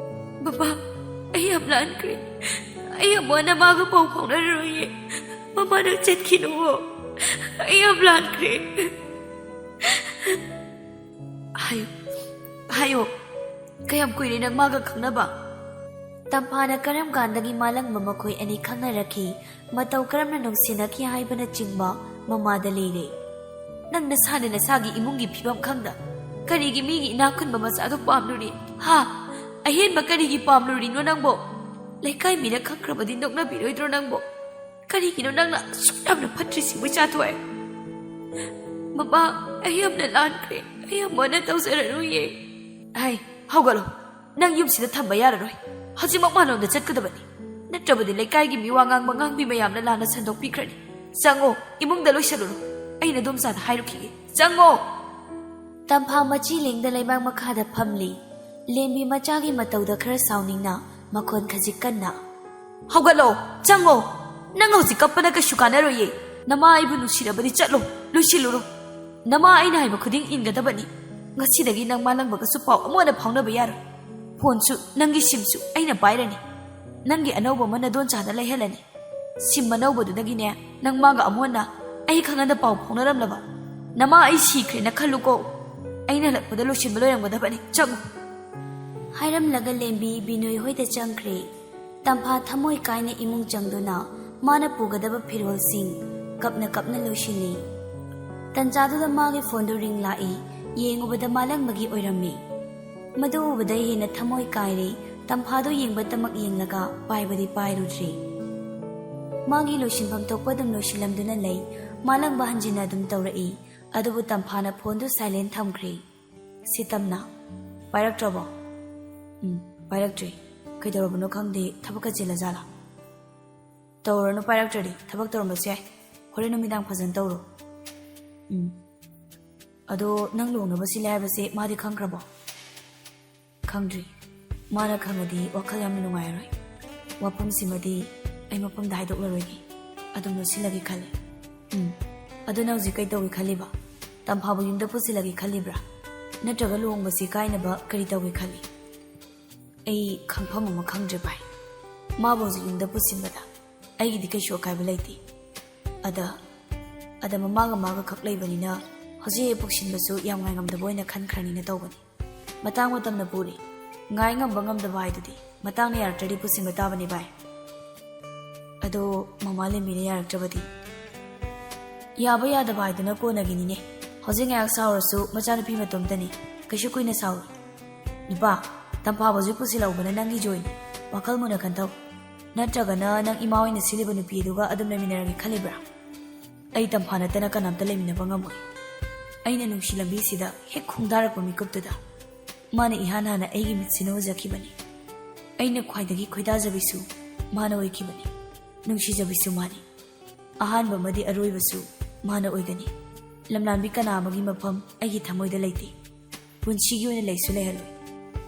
ꯃꯃꯥ, ꯑꯩ ꯌꯥꯝ ꯂꯥꯟꯈ꯭ꯔꯦ꯫ ꯑꯩ ꯑꯃꯨꯛ ꯍꯟꯅ ꯃꯥꯒ ꯄꯥꯎ ꯐꯥꯎꯅꯔꯔꯣꯏꯌꯦ꯫ ꯃꯃꯥ, ꯅꯪ ꯆꯠꯈꯤꯅꯨ꯫ ꯑꯩ ꯌꯥꯝ ꯂꯥꯟꯈ꯭ꯔꯦ꯫ ꯍꯥꯏꯌꯨ, ꯍꯥꯏꯌꯨ꯫ ꯀꯌꯥꯝ ꯀꯨꯏꯔꯦ ꯅꯪ ꯃꯥꯒ ꯈꯪꯅꯕ? ꯇꯝꯐꯥꯅ ꯀꯔꯝ ꯀꯥꯟꯗꯒꯤ ꯃꯥꯂꯪꯕ ꯃꯈꯣꯏ ꯑꯅꯤ ꯈꯪꯅꯔꯛꯈꯤ, ꯃꯇꯧ ꯀꯔꯝꯅ ꯅꯨꯡꯁꯤꯅꯈꯤ ꯍꯥꯏꯕꯅꯆꯤꯡꯕ ꯃꯃꯥꯗ ꯂꯤꯔꯦ꯫ ꯅꯪ ꯅꯁꯥꯅ ꯅꯁꯥꯒꯤ ꯏꯃꯨꯡꯒꯤ ꯐꯤꯕꯝ ꯈꯪꯗ ꯀꯔꯤꯒꯤ ꯃꯤꯒꯤ ꯏꯅꯥꯛ ꯈꯨꯟꯕ ꯃꯆꯥꯗꯣ ꯄꯥꯝꯂꯨꯔꯤ? ꯍꯥ? ꯑꯍꯦꯟꯕ ꯀꯔꯤꯒꯤ ꯄꯥꯝꯂꯨꯔꯤꯅꯣ ꯅꯪꯕꯣ? ꯂꯩꯀꯥꯏ ꯃꯤꯅ ꯈꯪꯈ꯭ꯔꯕꯗꯤ ꯅꯣꯛꯅꯕꯤꯔꯣꯏꯗ꯭ꯔꯣ ꯅꯪꯕꯣ? ꯀꯔꯤꯒꯤꯅꯣ ꯅꯪꯅ ꯑꯁꯨꯛ ꯌꯥꯝꯅ ꯐꯠꯇ꯭ꯔꯤꯁꯤꯕꯨ, ꯏꯆꯥꯊꯣꯏ? ꯃꯃꯥ, ꯑꯩ ꯌꯥꯝꯅ ꯂꯥꯟꯈ꯭ꯔꯦ꯫ ꯑꯩ ꯑꯃꯨꯛ ꯍꯟꯅ ꯇꯧꯖꯔꯔꯣꯏꯌꯦ꯫ ꯍꯥꯏ, ꯍꯧꯒꯠꯂꯣ꯫ ꯅꯪ ꯌꯨꯝꯁꯤꯗ ꯊꯝꯕ ꯌꯥꯔꯔꯣꯏ꯫ ꯍꯧꯖꯤꯛꯃꯛ ꯃꯥꯂꯣꯝꯗ ꯆꯠꯀꯗꯕꯅꯤ꯫ ꯅꯠꯇ꯭ꯔꯕꯗꯤ ꯂꯩꯀꯥꯏꯒꯤ ꯃꯤꯋꯥ ꯉꯥꯡꯕ ꯉꯥꯡꯕꯤ ꯃꯌꯥꯝꯅ ꯂꯥꯟꯅ ꯁꯟꯗꯣꯛꯄꯤꯈ꯭ꯔꯅꯤ꯫ ꯆꯪꯉꯣ, ꯏꯃꯨꯡꯗ ꯂꯣꯏꯁꯜꯂꯨꯔꯣ꯫ ꯑꯩ ꯅꯗꯣꯝꯆꯥꯗ ꯍꯥꯏꯔꯨꯈꯤꯒꯦ꯫ ꯆꯪꯉꯣ! ꯇꯝꯐꯥ ꯃꯆꯤ ꯂꯦꯡꯗ ꯂꯩꯕꯥꯛ ꯃꯈꯥꯗ ꯐꯝꯂꯤ꯫ ꯂꯦꯝꯕꯤ ꯃꯆꯥꯒꯤ ꯃꯇꯧꯗ ꯈꯔ ꯁꯥꯎꯅꯤꯡꯅ ꯃꯈꯣꯟ ꯈꯖꯤꯛ ꯀꯟꯅ, "ꯍꯧꯒꯠꯂꯣ, ꯆꯪꯉꯣ꯫ ꯅꯪ ꯍꯧꯖꯤꯛ ꯀꯞꯄꯅ ꯀꯩꯁꯨ ꯀꯥꯟꯅꯔꯣꯏꯌꯦ꯫ ꯅꯃꯥ ꯑꯩꯕꯨ ꯅꯨꯡꯁꯤꯔꯕꯗꯤ ꯆꯠꯂꯣ, ꯂꯣꯏꯁꯤꯜꯂꯨꯔꯣ꯫ ꯅꯃꯥ ꯑꯩꯅ ꯍꯥꯏꯕ ꯈꯨꯗꯤꯡ ꯏꯟꯒꯗꯕꯅꯤ꯫ ꯉꯁꯤꯗꯒꯤ ꯅꯪ ꯃꯥꯂꯪꯕꯒꯁꯨ ꯄꯥꯎ ꯑꯃꯨꯛ ꯍꯟꯅ ꯐꯥꯎꯅꯕ ꯌꯥꯔꯣꯏ꯫ ꯐꯣꯟꯁꯨ, ꯅꯪꯒꯤ ꯁꯤꯝꯁꯨ ꯑꯩꯅ ꯄꯥꯏꯔꯅꯤ꯫ ꯅꯪꯒꯤ ꯑꯅꯧꯕ ꯑꯃ ꯅꯗꯣꯟꯆꯥꯗ ꯂꯩꯍꯜꯂꯅꯤ꯫ ꯁꯤꯝ ꯑꯅꯧꯕꯗꯨꯗꯒꯤꯅꯦ, ꯅꯪ ꯃꯥꯒ ꯑꯃꯨꯛ ꯍꯟꯅ ꯑꯩ ꯈꯪꯍꯟꯗ ꯄꯥꯎ ꯐꯥꯎꯅꯔꯝꯂꯕ? ꯅꯃꯥ ꯑꯩ ꯁꯤꯈ꯭ꯔꯦꯅ ꯈꯜꯂꯨꯀꯣ꯫ ꯑꯩꯅ ꯍꯜꯂꯛꯄꯗ ꯂꯣꯏꯁꯤꯟꯕ ꯂꯣꯏꯔꯝꯒꯗꯕꯅꯤ꯫ ꯆꯪꯉꯨ꯫ ꯍꯥꯏꯔꯝꯂꯒ ꯂꯦꯝꯕꯤ ꯕꯤꯅꯣꯏ ꯍꯣꯏꯗ ꯆꯪꯈ꯭ꯔꯦ꯫ ꯇꯝꯐꯥ ꯊꯃꯣꯏ ꯀꯥꯏꯅ ꯏꯃꯨꯡ ꯆꯪꯗꯨꯅ ꯃꯥꯅ ꯄꯨꯒꯗꯕ ꯐꯤꯔꯣꯜꯁꯤꯡ ꯀꯞꯅ ꯀꯞꯅ ꯂꯣꯏꯁꯤꯜꯂꯤ꯫ ꯇꯟꯖꯥꯗꯨꯗ ꯃꯥꯒꯤ ꯐꯣꯟꯗꯨ ꯔꯤꯡ ꯂꯥꯛꯏ꯫ ꯌꯦꯡꯉꯨꯕꯗ ꯃꯥꯂꯪꯕꯒꯤ ꯑꯣꯏꯔꯝꯃꯤ꯫ ꯃꯗꯨ ꯎꯕꯗ ꯍꯦꯟꯅ ꯊꯃꯣꯏ ꯀꯥꯏꯔꯦ꯫ ꯇꯝꯐꯥꯗꯨ ꯌꯦꯡꯕꯇꯃꯛ ꯌꯦꯡꯂꯒ ꯄꯥꯏꯕꯗꯤ ꯄꯥꯏꯔꯨꯗ꯭ꯔꯦ꯫ ꯃꯥꯒꯤ ꯂꯣꯏꯁꯤꯟꯐꯝ ꯊꯣꯛꯄ ꯑꯗꯨꯝ ꯂꯣꯏꯁꯤꯜꯂꯝꯗꯨꯅ ꯂꯩ꯫ ꯃꯥꯂꯪꯕ ꯍꯟꯖꯤꯟꯅ ꯑꯗꯨꯝ ꯇꯧꯔꯛꯏ꯫ ꯑꯗꯨꯕꯨ ꯇꯝꯐꯥꯅ ꯐꯣꯟꯗꯨ ꯁꯥꯏꯂꯦꯟ ꯊꯝꯈ꯭ꯔꯦ꯫ ꯁꯤꯇꯝꯅ, "ꯄꯥꯏꯔꯛꯇ꯭ꯔꯕꯣ?" "ꯎꯝ, ꯄꯥꯏꯔꯛꯇ꯭ꯔꯤ꯫ ꯀꯩꯗꯧꯔꯕꯅꯣ ꯈꯪꯗꯦ, ꯊꯕꯛꯀ ꯆꯤꯜꯂꯖꯥꯠꯂꯥ?" "ꯇꯧꯔꯅꯨ, ꯄꯥꯏꯔꯛꯇ꯭ꯔꯗꯤ꯫ ꯊꯕꯛ ꯇꯧꯔꯝꯕꯁꯨ ꯌꯥꯏ꯫ ꯍꯣꯔꯦꯟ ꯅꯨꯃꯤꯗꯥꯡ ꯐꯖꯅ ꯇꯧꯔꯣ꯫" "ꯎꯝ꯫ ꯑꯗꯣ ꯅꯪ ꯂꯨꯍꯣꯡꯅꯕ ꯁꯤꯜꯂꯦ ꯍꯥꯏꯕꯁꯦ ꯃꯥꯗꯤ ꯈꯪꯈ꯭ꯔꯕꯣ?" "ꯈꯪꯗ꯭ꯔꯤ꯫ ꯃꯥꯅ ꯈꯪꯉꯗꯤ ꯋꯥꯈꯜ ꯌꯥꯝꯅ ꯅꯨꯡꯉꯥꯏꯔꯔꯣꯏ꯫ ꯋꯥꯐꯝꯁꯤꯃꯗꯤ ꯑꯩ ꯃꯐꯝꯗ ꯍꯥꯏꯗꯣꯛꯂꯔꯣꯏꯒꯦ꯫ ꯑꯗꯨꯝ ꯂꯣꯠꯁꯤꯜꯂꯒꯦ ꯈꯜꯂꯤ꯫" "ꯎꯝ꯫ ꯑꯗꯣ ꯅꯪ ꯍꯧꯖꯤꯛ ꯀꯩ ꯇꯧꯒꯦ ꯈꯜꯂꯤꯕ? ꯇꯝꯐꯥꯕꯨ ꯌꯨꯝꯗ ꯄꯨꯁꯤꯜꯂꯒꯦ ꯈꯜꯂꯤꯕ꯭ꯔꯥ? ꯅꯠꯇ꯭ꯔꯒ ꯂꯨꯍꯣꯡꯕꯁꯤ ꯀꯥꯏꯅꯕ ꯀꯔꯤ ꯇꯧꯒꯦ ꯈꯜꯂꯤ?" "ꯑꯩ ꯈꯪꯐꯝ ꯑꯃ ꯈꯪꯗ꯭ꯔꯦ ꯚꯥꯏ꯫ ꯃꯥꯕꯨ ꯍꯧꯖꯤꯛ ꯌꯨꯝꯗ ꯄꯨꯁꯤꯟꯕꯗ ꯑꯩꯒꯤꯗꯤ ꯀꯩꯁꯨ ꯑꯀꯥꯏꯕ ꯂꯩꯇꯦ꯫ ꯑꯗ, ꯑꯗ ꯃꯃꯥꯒ ꯃꯥꯒ ꯈꯛ ꯂꯩꯕꯅꯤꯅ ꯍꯧꯖꯤꯛ ꯍꯦꯛ ꯄꯨꯁꯤꯟꯕꯁꯨ ꯌꯥꯝ ꯉꯥꯏꯉꯝꯗꯕ ꯑꯣꯏꯅ ꯈꯟꯈ꯭ꯔꯅꯤꯅ ꯇꯧꯕꯅꯤ꯫ ꯃꯇꯥꯡ ꯃꯇꯝꯅ ꯄꯨꯔꯤ꯫ ꯉꯥꯏ ꯉꯝꯕ ꯉꯝꯗꯕ ꯍꯥꯏꯗꯨꯗꯤ꯫ ꯃꯇꯥꯡꯅ ꯌꯥꯔꯛꯇ꯭ꯔꯗꯤ ꯄꯨꯁꯤꯟꯕ ꯇꯥꯕꯅꯤ ꯚꯥꯏ꯫ ꯑꯗꯣ ꯃꯃꯥ ꯂꯦꯝꯕꯤꯅ ꯌꯥꯔꯛꯇ꯭ꯔꯕꯗꯤ?" "ꯌꯥꯕ ꯌꯥꯗꯕ ꯍꯥꯏꯗꯨꯅ ꯀꯣꯟꯅꯒꯤꯅꯤꯅꯦ꯫ ꯍꯧꯖꯤꯛ ꯉꯥꯏꯍꯥꯛ ꯁꯥꯎꯔꯁꯨ ꯃꯆꯥꯅꯨꯄꯤ ꯃꯇꯣꯝꯇꯅꯤ꯫ ꯀꯩꯁꯨ ꯀꯨꯏꯅ ꯁꯥꯎꯔꯣꯏ꯫ ꯅꯨꯄꯥ, ꯇꯝꯐꯥꯕꯁꯨ ꯄꯨꯁꯤꯜꯍꯧꯕꯅ ꯅꯪꯒꯤ ꯖꯣꯏꯅꯤ꯫ ꯋꯥꯈꯜ ꯃꯨꯟꯅ ꯈꯟꯊꯧ꯫ ꯅꯠꯇ꯭ꯔꯒꯅ ꯅꯪ ꯏꯃꯥ ꯑꯣꯏꯅ ꯁꯤꯜꯂꯤꯕ ꯅꯨꯄꯤ ꯑꯗꯨꯒ ꯑꯗꯨꯝ ꯂꯩꯃꯤꯟꯅꯔꯒꯦ ꯈꯜꯂꯤꯕ꯭ꯔꯥ?" "ꯑꯩ ꯇꯝꯐꯥ ꯅꯠꯇꯅ ꯀꯅꯥꯝꯇ ꯂꯩꯃꯤꯟꯅꯕ ꯉꯝꯃꯣꯏ꯫" ꯑꯩꯅ ꯅꯨꯡꯁꯤ ꯂꯝꯕꯤꯁꯤꯗ ꯍꯦꯛ ꯈꯣꯡꯗꯥꯔꯛꯄ ꯃꯤꯀꯨꯞꯇꯨꯗ ꯃꯥꯅ ꯏꯍꯥꯟ ꯍꯥꯟꯅ ꯑꯩꯒꯤ ꯃꯤꯠꯁꯤꯅ ꯎꯖꯈꯤꯕꯅꯤ꯫ ꯑꯩꯅ ꯈ꯭ꯋꯥꯏꯗꯒꯤ ꯈꯣꯏꯗꯥꯖꯕꯤꯁꯨ ꯃꯥꯅ ꯑꯣꯏꯈꯤꯕꯅꯤ꯫ ꯅꯨꯡꯁꯤꯖꯕꯤꯁꯨ ꯃꯥꯅꯤ꯫ ꯑꯍꯥꯟꯕ ꯑꯃꯗꯤ ꯑꯔꯣꯏꯕꯁꯨ ꯃꯥꯅ ꯑꯣꯏꯒꯅꯤ꯫ ꯂꯝꯂꯥꯟꯕꯤ ꯀꯅꯥ ꯑꯃꯒꯤ ꯃꯐꯝ ꯑꯩꯒꯤ ꯊꯃꯣꯏꯗ ꯂꯩꯇꯦ꯫ ꯄꯨꯟꯁꯤꯒꯤ ꯑꯣꯏꯅ ꯂꯩꯁꯨ ꯂꯩꯍꯜꯂꯣꯏ꯫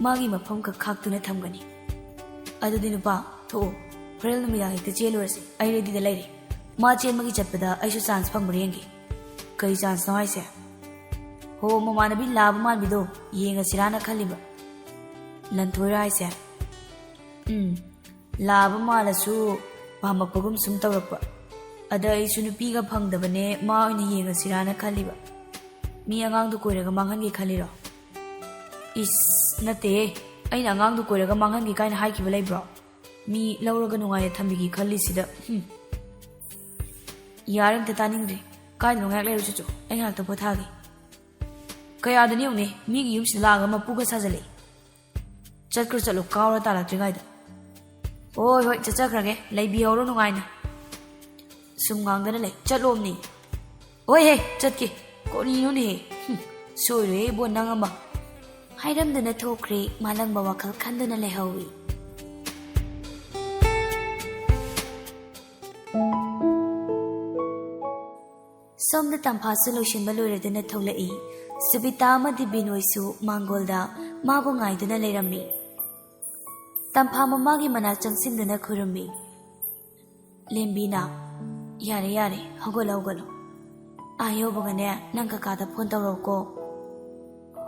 ꯃꯥꯒꯤ ꯃꯐꯝ ꯈꯛ ꯈꯥꯛꯇꯨꯅ ꯊꯝꯒꯅꯤ꯫ ꯑꯗꯨꯗꯤ ꯅꯨꯄꯥ, ꯊꯣꯛꯑꯣ꯫ ꯍꯣꯔꯦꯟ ꯅꯨꯃꯤꯗꯥꯡ ꯍꯦꯛꯇ ꯆꯦꯜꯂꯨꯔꯁꯤ꯫ ꯑꯩ ꯔꯦꯗꯤꯗ ꯂꯩꯔꯦ꯫ ꯃꯥ ꯆꯦꯟꯕꯒꯤ ꯆꯠꯄꯗ ꯑꯩꯁꯨ ꯆꯥꯟꯁ ꯐꯪꯕ꯭ꯔꯥ ꯌꯦꯡꯒꯦ꯫ ꯀꯩ ꯆꯥꯟꯁꯅꯣ ꯍꯥꯏꯁꯦ? ꯍꯣ, ꯃꯃꯥꯟꯅꯕꯤ ꯂꯥꯕ ꯃꯥꯟꯕꯤꯗꯣ ꯌꯦꯡꯉꯁꯤꯔꯥꯅ ꯈꯜꯂꯤꯕ꯫ ꯂꯟꯊꯣꯏꯔꯥ ꯍꯥꯏꯁꯦ? ꯎꯝ, ꯂꯥꯕ ꯃꯥꯜꯂꯁꯨ ꯄꯥꯝꯃꯛꯄꯒꯨꯝ ꯁꯨꯝ ꯇꯧꯔꯛꯄ꯫ ꯑꯗ ꯑꯩꯁꯨ ꯅꯨꯄꯤꯒ ꯐꯪꯗꯕꯅꯦ, ꯃꯥ ꯑꯣꯏꯅ ꯌꯦꯡꯉꯁꯤꯔꯥꯅ ꯈꯜꯂꯤꯕ꯫ ꯃꯤ ꯑꯉꯥꯡꯗꯨ ꯀꯣꯏꯔꯒ ꯃꯥꯡꯍꯟꯒꯦ ꯈꯜꯂꯤꯔꯣ? ꯏꯁ, ꯅꯠꯇꯦꯍꯦ꯫ ꯑꯩꯅ ꯑꯉꯥꯡꯗꯨ ꯀꯣꯏꯔꯒ ꯃꯥꯡꯍꯟꯒꯦ ꯀꯥꯏꯅ ꯍꯥꯏꯈꯤꯕ ꯂꯩꯕ꯭ꯔꯣ? ꯃꯤ ꯂꯧꯔꯒ ꯅꯨꯡꯉꯥꯏꯅ ꯊꯝꯕꯤꯒꯦ ꯈꯜꯂꯤꯁꯤꯗ꯫ ꯍꯨꯝ꯫ ꯌꯥꯔꯦ, ꯑꯝꯇ ꯇꯥꯅꯤꯡꯗ꯭ꯔꯦ꯫ ꯀꯥꯏꯗꯅꯣ ꯉꯥꯏꯍꯥꯛ ꯂꯩꯔꯨ ꯆꯠꯆꯣ꯫ ꯑꯩ ꯉꯥꯏꯍꯥꯛꯇ ꯄꯣꯊꯥꯒꯦ꯫ ꯀꯌꯥꯗꯅꯤ ꯌꯦꯡꯉꯨꯅꯦ, ꯃꯤꯒꯤ ꯌꯨꯝꯁꯤꯗ ꯂꯥꯛꯑꯒ ꯃꯄꯨꯒ ꯁꯥꯖꯜꯂꯛꯑꯦ꯫ ꯆꯠꯈ꯭ꯔꯣ ꯆꯠꯂꯣ, ꯀꯥꯎꯔ ꯇꯥꯔꯛꯇ꯭ꯔꯤꯉꯩꯗ꯫ ꯍꯣꯏ ꯍꯣꯏ, ꯆꯠꯆꯈ꯭ꯔꯒꯦ, ꯂꯩꯕꯤꯍꯧꯔꯣ ꯅꯨꯡꯉꯥꯏꯅ꯫ ꯁꯨꯝ ꯉꯥꯡꯗꯅ ꯂꯩ, ꯆꯠꯂꯣꯝꯅꯤ꯫ ꯍꯣꯏ ꯍꯦ, ꯆꯠꯀꯦ꯫ ꯀꯔꯤꯅꯣꯅꯦꯍꯦ? ꯍꯨꯝ, ꯁꯣꯏꯔꯣꯏꯍꯦ ꯏꯕꯣ, ꯅꯪ ꯑꯃ꯫ ꯍꯥꯏꯔꯝꯗꯅ ꯊꯣꯛꯈ꯭ꯔꯦ, ꯃꯥꯂꯪꯕ ꯋꯥꯈꯜ ꯈꯟꯗꯨꯅ ꯂꯩꯍꯧꯏ꯫ ꯁꯣꯝꯗ ꯇꯝꯐꯥꯁꯨ ꯂꯣꯏꯁꯤꯟꯕ ꯂꯣꯏꯔꯗꯨꯅ ꯊꯣꯛꯂꯛꯏ꯫ ꯁꯨꯕꯤꯇꯥ ꯑꯃꯗꯤ ꯕꯤꯅꯣꯏꯁꯨ ꯃꯥꯡꯒꯣꯜꯗ ꯃꯥꯕꯨ ꯉꯥꯏꯗꯨꯅ ꯂꯩꯔꯝꯃꯤ꯫ ꯇꯝꯐꯥ ꯃꯃꯥꯒꯤ ꯃꯅꯥꯛ ꯆꯪꯁꯤꯟꯗꯨꯅ ꯈꯨꯔꯨꯝꯃꯤ꯫ ꯂꯦꯝꯕꯤꯅ, "ꯌꯥꯔꯦ, ꯌꯥꯔꯦ, ꯍꯧꯒꯠꯂꯣ, ꯍꯧꯒꯠꯂꯣ꯫ ꯑꯥ ꯌꯧꯕꯒꯅꯦ, ꯅꯪ ꯀꯀꯥꯗ ꯐꯣꯟ ꯇꯧꯔꯛꯎꯀꯣ꯫"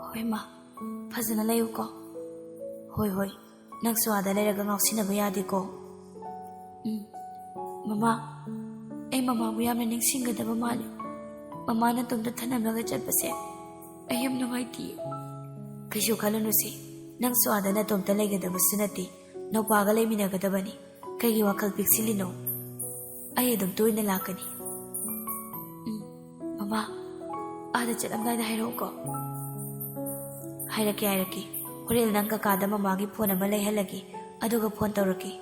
"ꯍꯣꯏ, ꯃꯥ꯫ ꯐꯖꯅ ꯂꯩꯌꯨꯀꯣ꯫" "ꯍꯣꯏ, ꯍꯣꯏ꯫ ꯅꯪꯁꯨ ꯑꯥꯗ ꯂꯩꯔꯒ ꯉꯥꯎꯁꯤꯟꯅꯕ ꯌꯥꯗꯦꯀꯣ꯫" "ꯎꯝ꯫ ꯃꯃꯥ, ꯑꯩ ꯃꯃꯥꯕꯨ ꯌꯥꯝꯅ ꯅꯤꯡꯁꯤꯡꯒꯗꯕ ꯃꯥꯜꯂꯤ꯫ ꯃꯃꯥ ꯅꯇꯣꯝꯇ ꯊꯅꯝꯂꯒ ꯆꯠꯄꯁꯦ ꯑꯩ ꯌꯥꯝ ꯅꯨꯡꯉꯥꯏꯇꯦ꯫" "ꯀꯩꯁꯨ ꯈꯜꯂꯨꯅꯨꯁꯦ꯫ ꯅꯪꯁꯨ ꯑꯥꯗ ꯅꯇꯣꯝꯇ ꯂꯩꯒꯗꯕꯁꯨ ꯅꯠꯇꯦ꯫ ꯅꯧꯄꯥꯒ ꯂꯩꯃꯤꯟꯅꯒꯗꯕꯅꯤ꯫ ꯀꯩꯒꯤ ꯋꯥꯈꯜ ꯄꯤꯛꯁꯤꯜꯂꯤꯅꯣ? ꯑꯩ ꯑꯗꯨꯝ ꯇꯣꯏꯅ ꯂꯥꯛꯀꯅꯤ꯫" "ꯎꯝ, ꯃꯃꯥ, ꯑꯥꯗ ꯆꯠꯂꯝꯗꯥꯏꯗ ꯍꯥꯏꯔꯛꯎꯀꯣ꯫" "ꯍꯥꯏꯔꯛꯀꯦ, ꯍꯥꯏꯔꯛꯀꯦ꯫ ꯍꯣꯔꯦꯟ ꯅꯪ ꯀꯀꯥꯗ ꯃꯃꯥꯒꯤ ꯐꯣꯟ ꯑꯃ ꯂꯩꯍꯜꯂꯒꯦ, ꯑꯗꯨꯒ ꯐꯣꯟ ꯇꯧꯔꯛꯀꯦ꯫"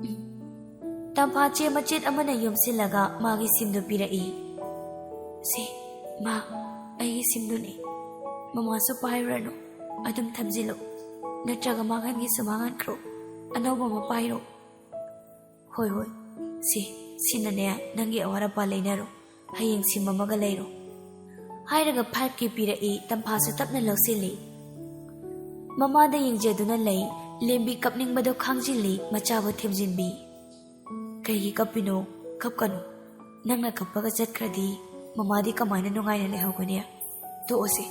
ꯎꯝ꯫ ꯇꯝꯐꯥ ꯆꯦ ꯃꯆꯦꯠ ꯑꯃꯅ ꯌꯣꯝꯁꯤꯜꯂꯒ ꯃꯥꯒꯤ ꯁꯤꯝꯗꯨ ꯄꯤꯔꯛꯏ꯫ "ꯁꯦ, ꯃꯥ, ꯑꯩꯒꯤ ꯁꯤꯝꯗꯨꯅꯤ꯫ ꯃꯃꯥꯁꯨ ꯄꯥꯏꯔꯨꯔꯅꯨ꯫ ꯑꯗꯨꯝ ꯊꯝꯖꯤꯜꯂꯨ꯫ ꯅꯠꯇ꯭ꯔꯒ ꯃꯥꯡꯍꯟꯒꯦꯁꯨ ꯃꯥꯡꯍꯟꯈ꯭ꯔꯣ꯫ ꯑꯅꯧꯕ ꯑꯃ ꯄꯥꯏꯔꯣ꯫" "ꯍꯣꯏ, ꯍꯣꯏ꯫ ꯁꯤ, ꯁꯤꯅꯅꯦ ꯅꯪꯒꯤ ꯑꯋꯥꯠ ꯑꯄꯥ ꯂꯩꯅꯔꯣ꯫ ꯍꯌꯦꯡ ꯁꯤꯝ ꯑꯃꯒ ꯂꯩꯔꯣ꯫" ꯍꯥꯏꯔꯒ ꯐꯥꯏꯚ ꯀꯦ ꯄꯤꯔꯛꯏ, ꯇꯝꯐꯥꯁꯨ ꯇꯞꯅ ꯂꯧꯁꯤꯜꯂꯤ꯫ ꯃꯃꯥꯗ ꯌꯦꯡꯖꯗꯨꯅ ꯂꯩ, ꯂꯦꯝꯕꯤ ꯀꯞꯅꯤꯡꯕꯗꯣ ꯈꯥꯡꯖꯤꯜꯂꯤ, ꯃꯆꯥꯕꯨ ꯊꯦꯝꯖꯤꯟꯕꯤ꯫ "ꯀꯩꯒꯤ ꯀꯞꯄꯤꯅꯣ? ꯀꯞꯀꯅꯨ꯫ ꯅꯪꯅ ꯀꯞꯄꯒ ꯆꯠꯈ꯭ꯔꯗꯤ ꯃꯃꯥꯗꯤ ꯀꯃꯥꯏꯅ ꯅꯨꯡꯉꯥꯏꯅ ꯂꯩꯍꯧꯒꯅꯤ? ꯇꯣꯛꯑꯁꯤ꯫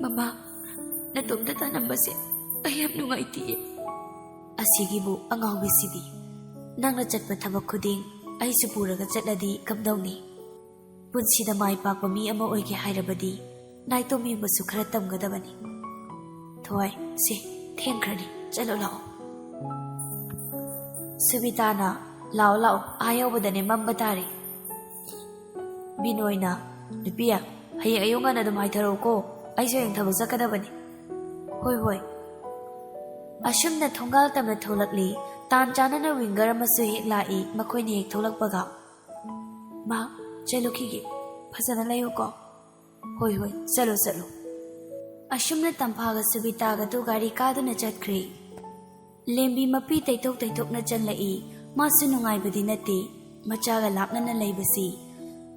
ꯃꯃꯥ, ꯅꯇꯣꯝꯇ ꯇꯥꯅꯝꯕꯁꯦ ꯑꯩ ꯌꯥꯝ ꯅꯨꯡꯉꯥꯏꯇꯤꯌꯦ꯫ ꯑꯁꯤꯒꯤꯕꯨ ꯑꯉꯥꯎꯕꯤꯁꯤꯗꯤ꯫ ꯅꯪꯅ ꯆꯠꯄ ꯊꯕꯛ ꯈꯨꯗꯤꯡ ꯑꯩꯁꯨ ꯄꯨꯔꯒ ꯆꯠꯂꯗꯤ ꯀꯝꯗꯧꯅꯤ? ꯄꯨꯟꯁꯤꯗ ꯃꯥꯏ ꯄꯥꯛꯄ ꯃꯤ ꯑꯃ ꯑꯣꯏꯒꯦ ꯍꯥꯏꯔꯕꯗꯤ ꯅꯥꯏꯇꯣꯝ ꯌꯨꯝꯕꯁꯨ ꯈꯔ ꯇꯝꯒꯗꯕꯅꯤ꯫ ꯊꯣꯏ, ꯁꯦ, ꯊꯦꯡꯈ꯭ꯔꯅꯤ, ꯆꯠꯂꯣ ꯂꯥꯛꯑꯣ꯫ ꯁꯨꯕꯤꯇꯥꯅ, "ꯂꯥꯛꯑꯣ, ꯂꯥꯛꯑꯣ, ꯑꯥ ꯌꯧꯕꯗꯅꯦ ꯃꯝꯕ ꯇꯥꯔꯦ"꯫ ꯕꯤꯅꯣꯏꯅ, "ꯅꯨꯄꯤ, ꯍꯌꯦꯡ ꯑꯌꯨꯛ ꯉꯟꯅ ꯑꯗꯨꯝ ꯍꯥꯏꯊꯔꯛꯎꯀꯣ, ꯑꯩꯁꯨ ꯍꯌꯦꯡ ꯊꯕꯛ ꯆꯠꯀꯗꯕꯅꯤ"꯫ "ꯍꯣꯏ, ꯍꯣꯏ"꯫ ꯑꯁꯨꯝꯅ ꯊꯣꯡꯒꯥꯜ ꯇꯝꯅ ꯊꯣꯛꯂꯛꯂꯤ꯫ ꯇꯥꯟ ꯆꯥꯅꯅ ꯋꯤꯡꯒꯔ ꯑꯃꯁꯨ ꯍꯦꯛ ꯂꯥꯛꯏ, ꯃꯈꯣꯏꯅ ꯍꯦꯛ ꯊꯣꯛꯂꯛꯄꯒ꯫ "ꯃꯥ, ꯆꯠꯂꯨꯈꯤꯒꯦ, ꯐꯖꯅ ꯂꯩꯌꯨꯀꯣ"꯫ "ꯍꯣꯏ, ꯍꯣꯏ, ꯆꯠꯂꯣ, ꯆꯠꯂꯣ"꯫ ꯑꯁꯨꯝꯅ ꯇꯝꯐꯥꯒ ꯁꯨꯕꯤꯇꯥꯒꯗꯨ ꯒꯥꯔꯤ ꯀꯥꯗꯨꯅ ꯆꯠꯈ꯭ꯔꯦ꯫ ꯂꯦꯝꯕꯤ ꯃꯄꯤ ꯇꯩꯊꯣꯛ ꯇꯩꯊꯣꯛꯅ ꯆꯜꯂꯛꯏ꯫ ꯃꯥꯁꯨ ꯅꯨꯡꯉꯥꯏꯕꯗꯤ ꯅꯠꯇꯦ ꯃꯆꯥꯒ ꯂꯥꯞꯅꯅ ꯂꯩꯕꯁꯤ꯫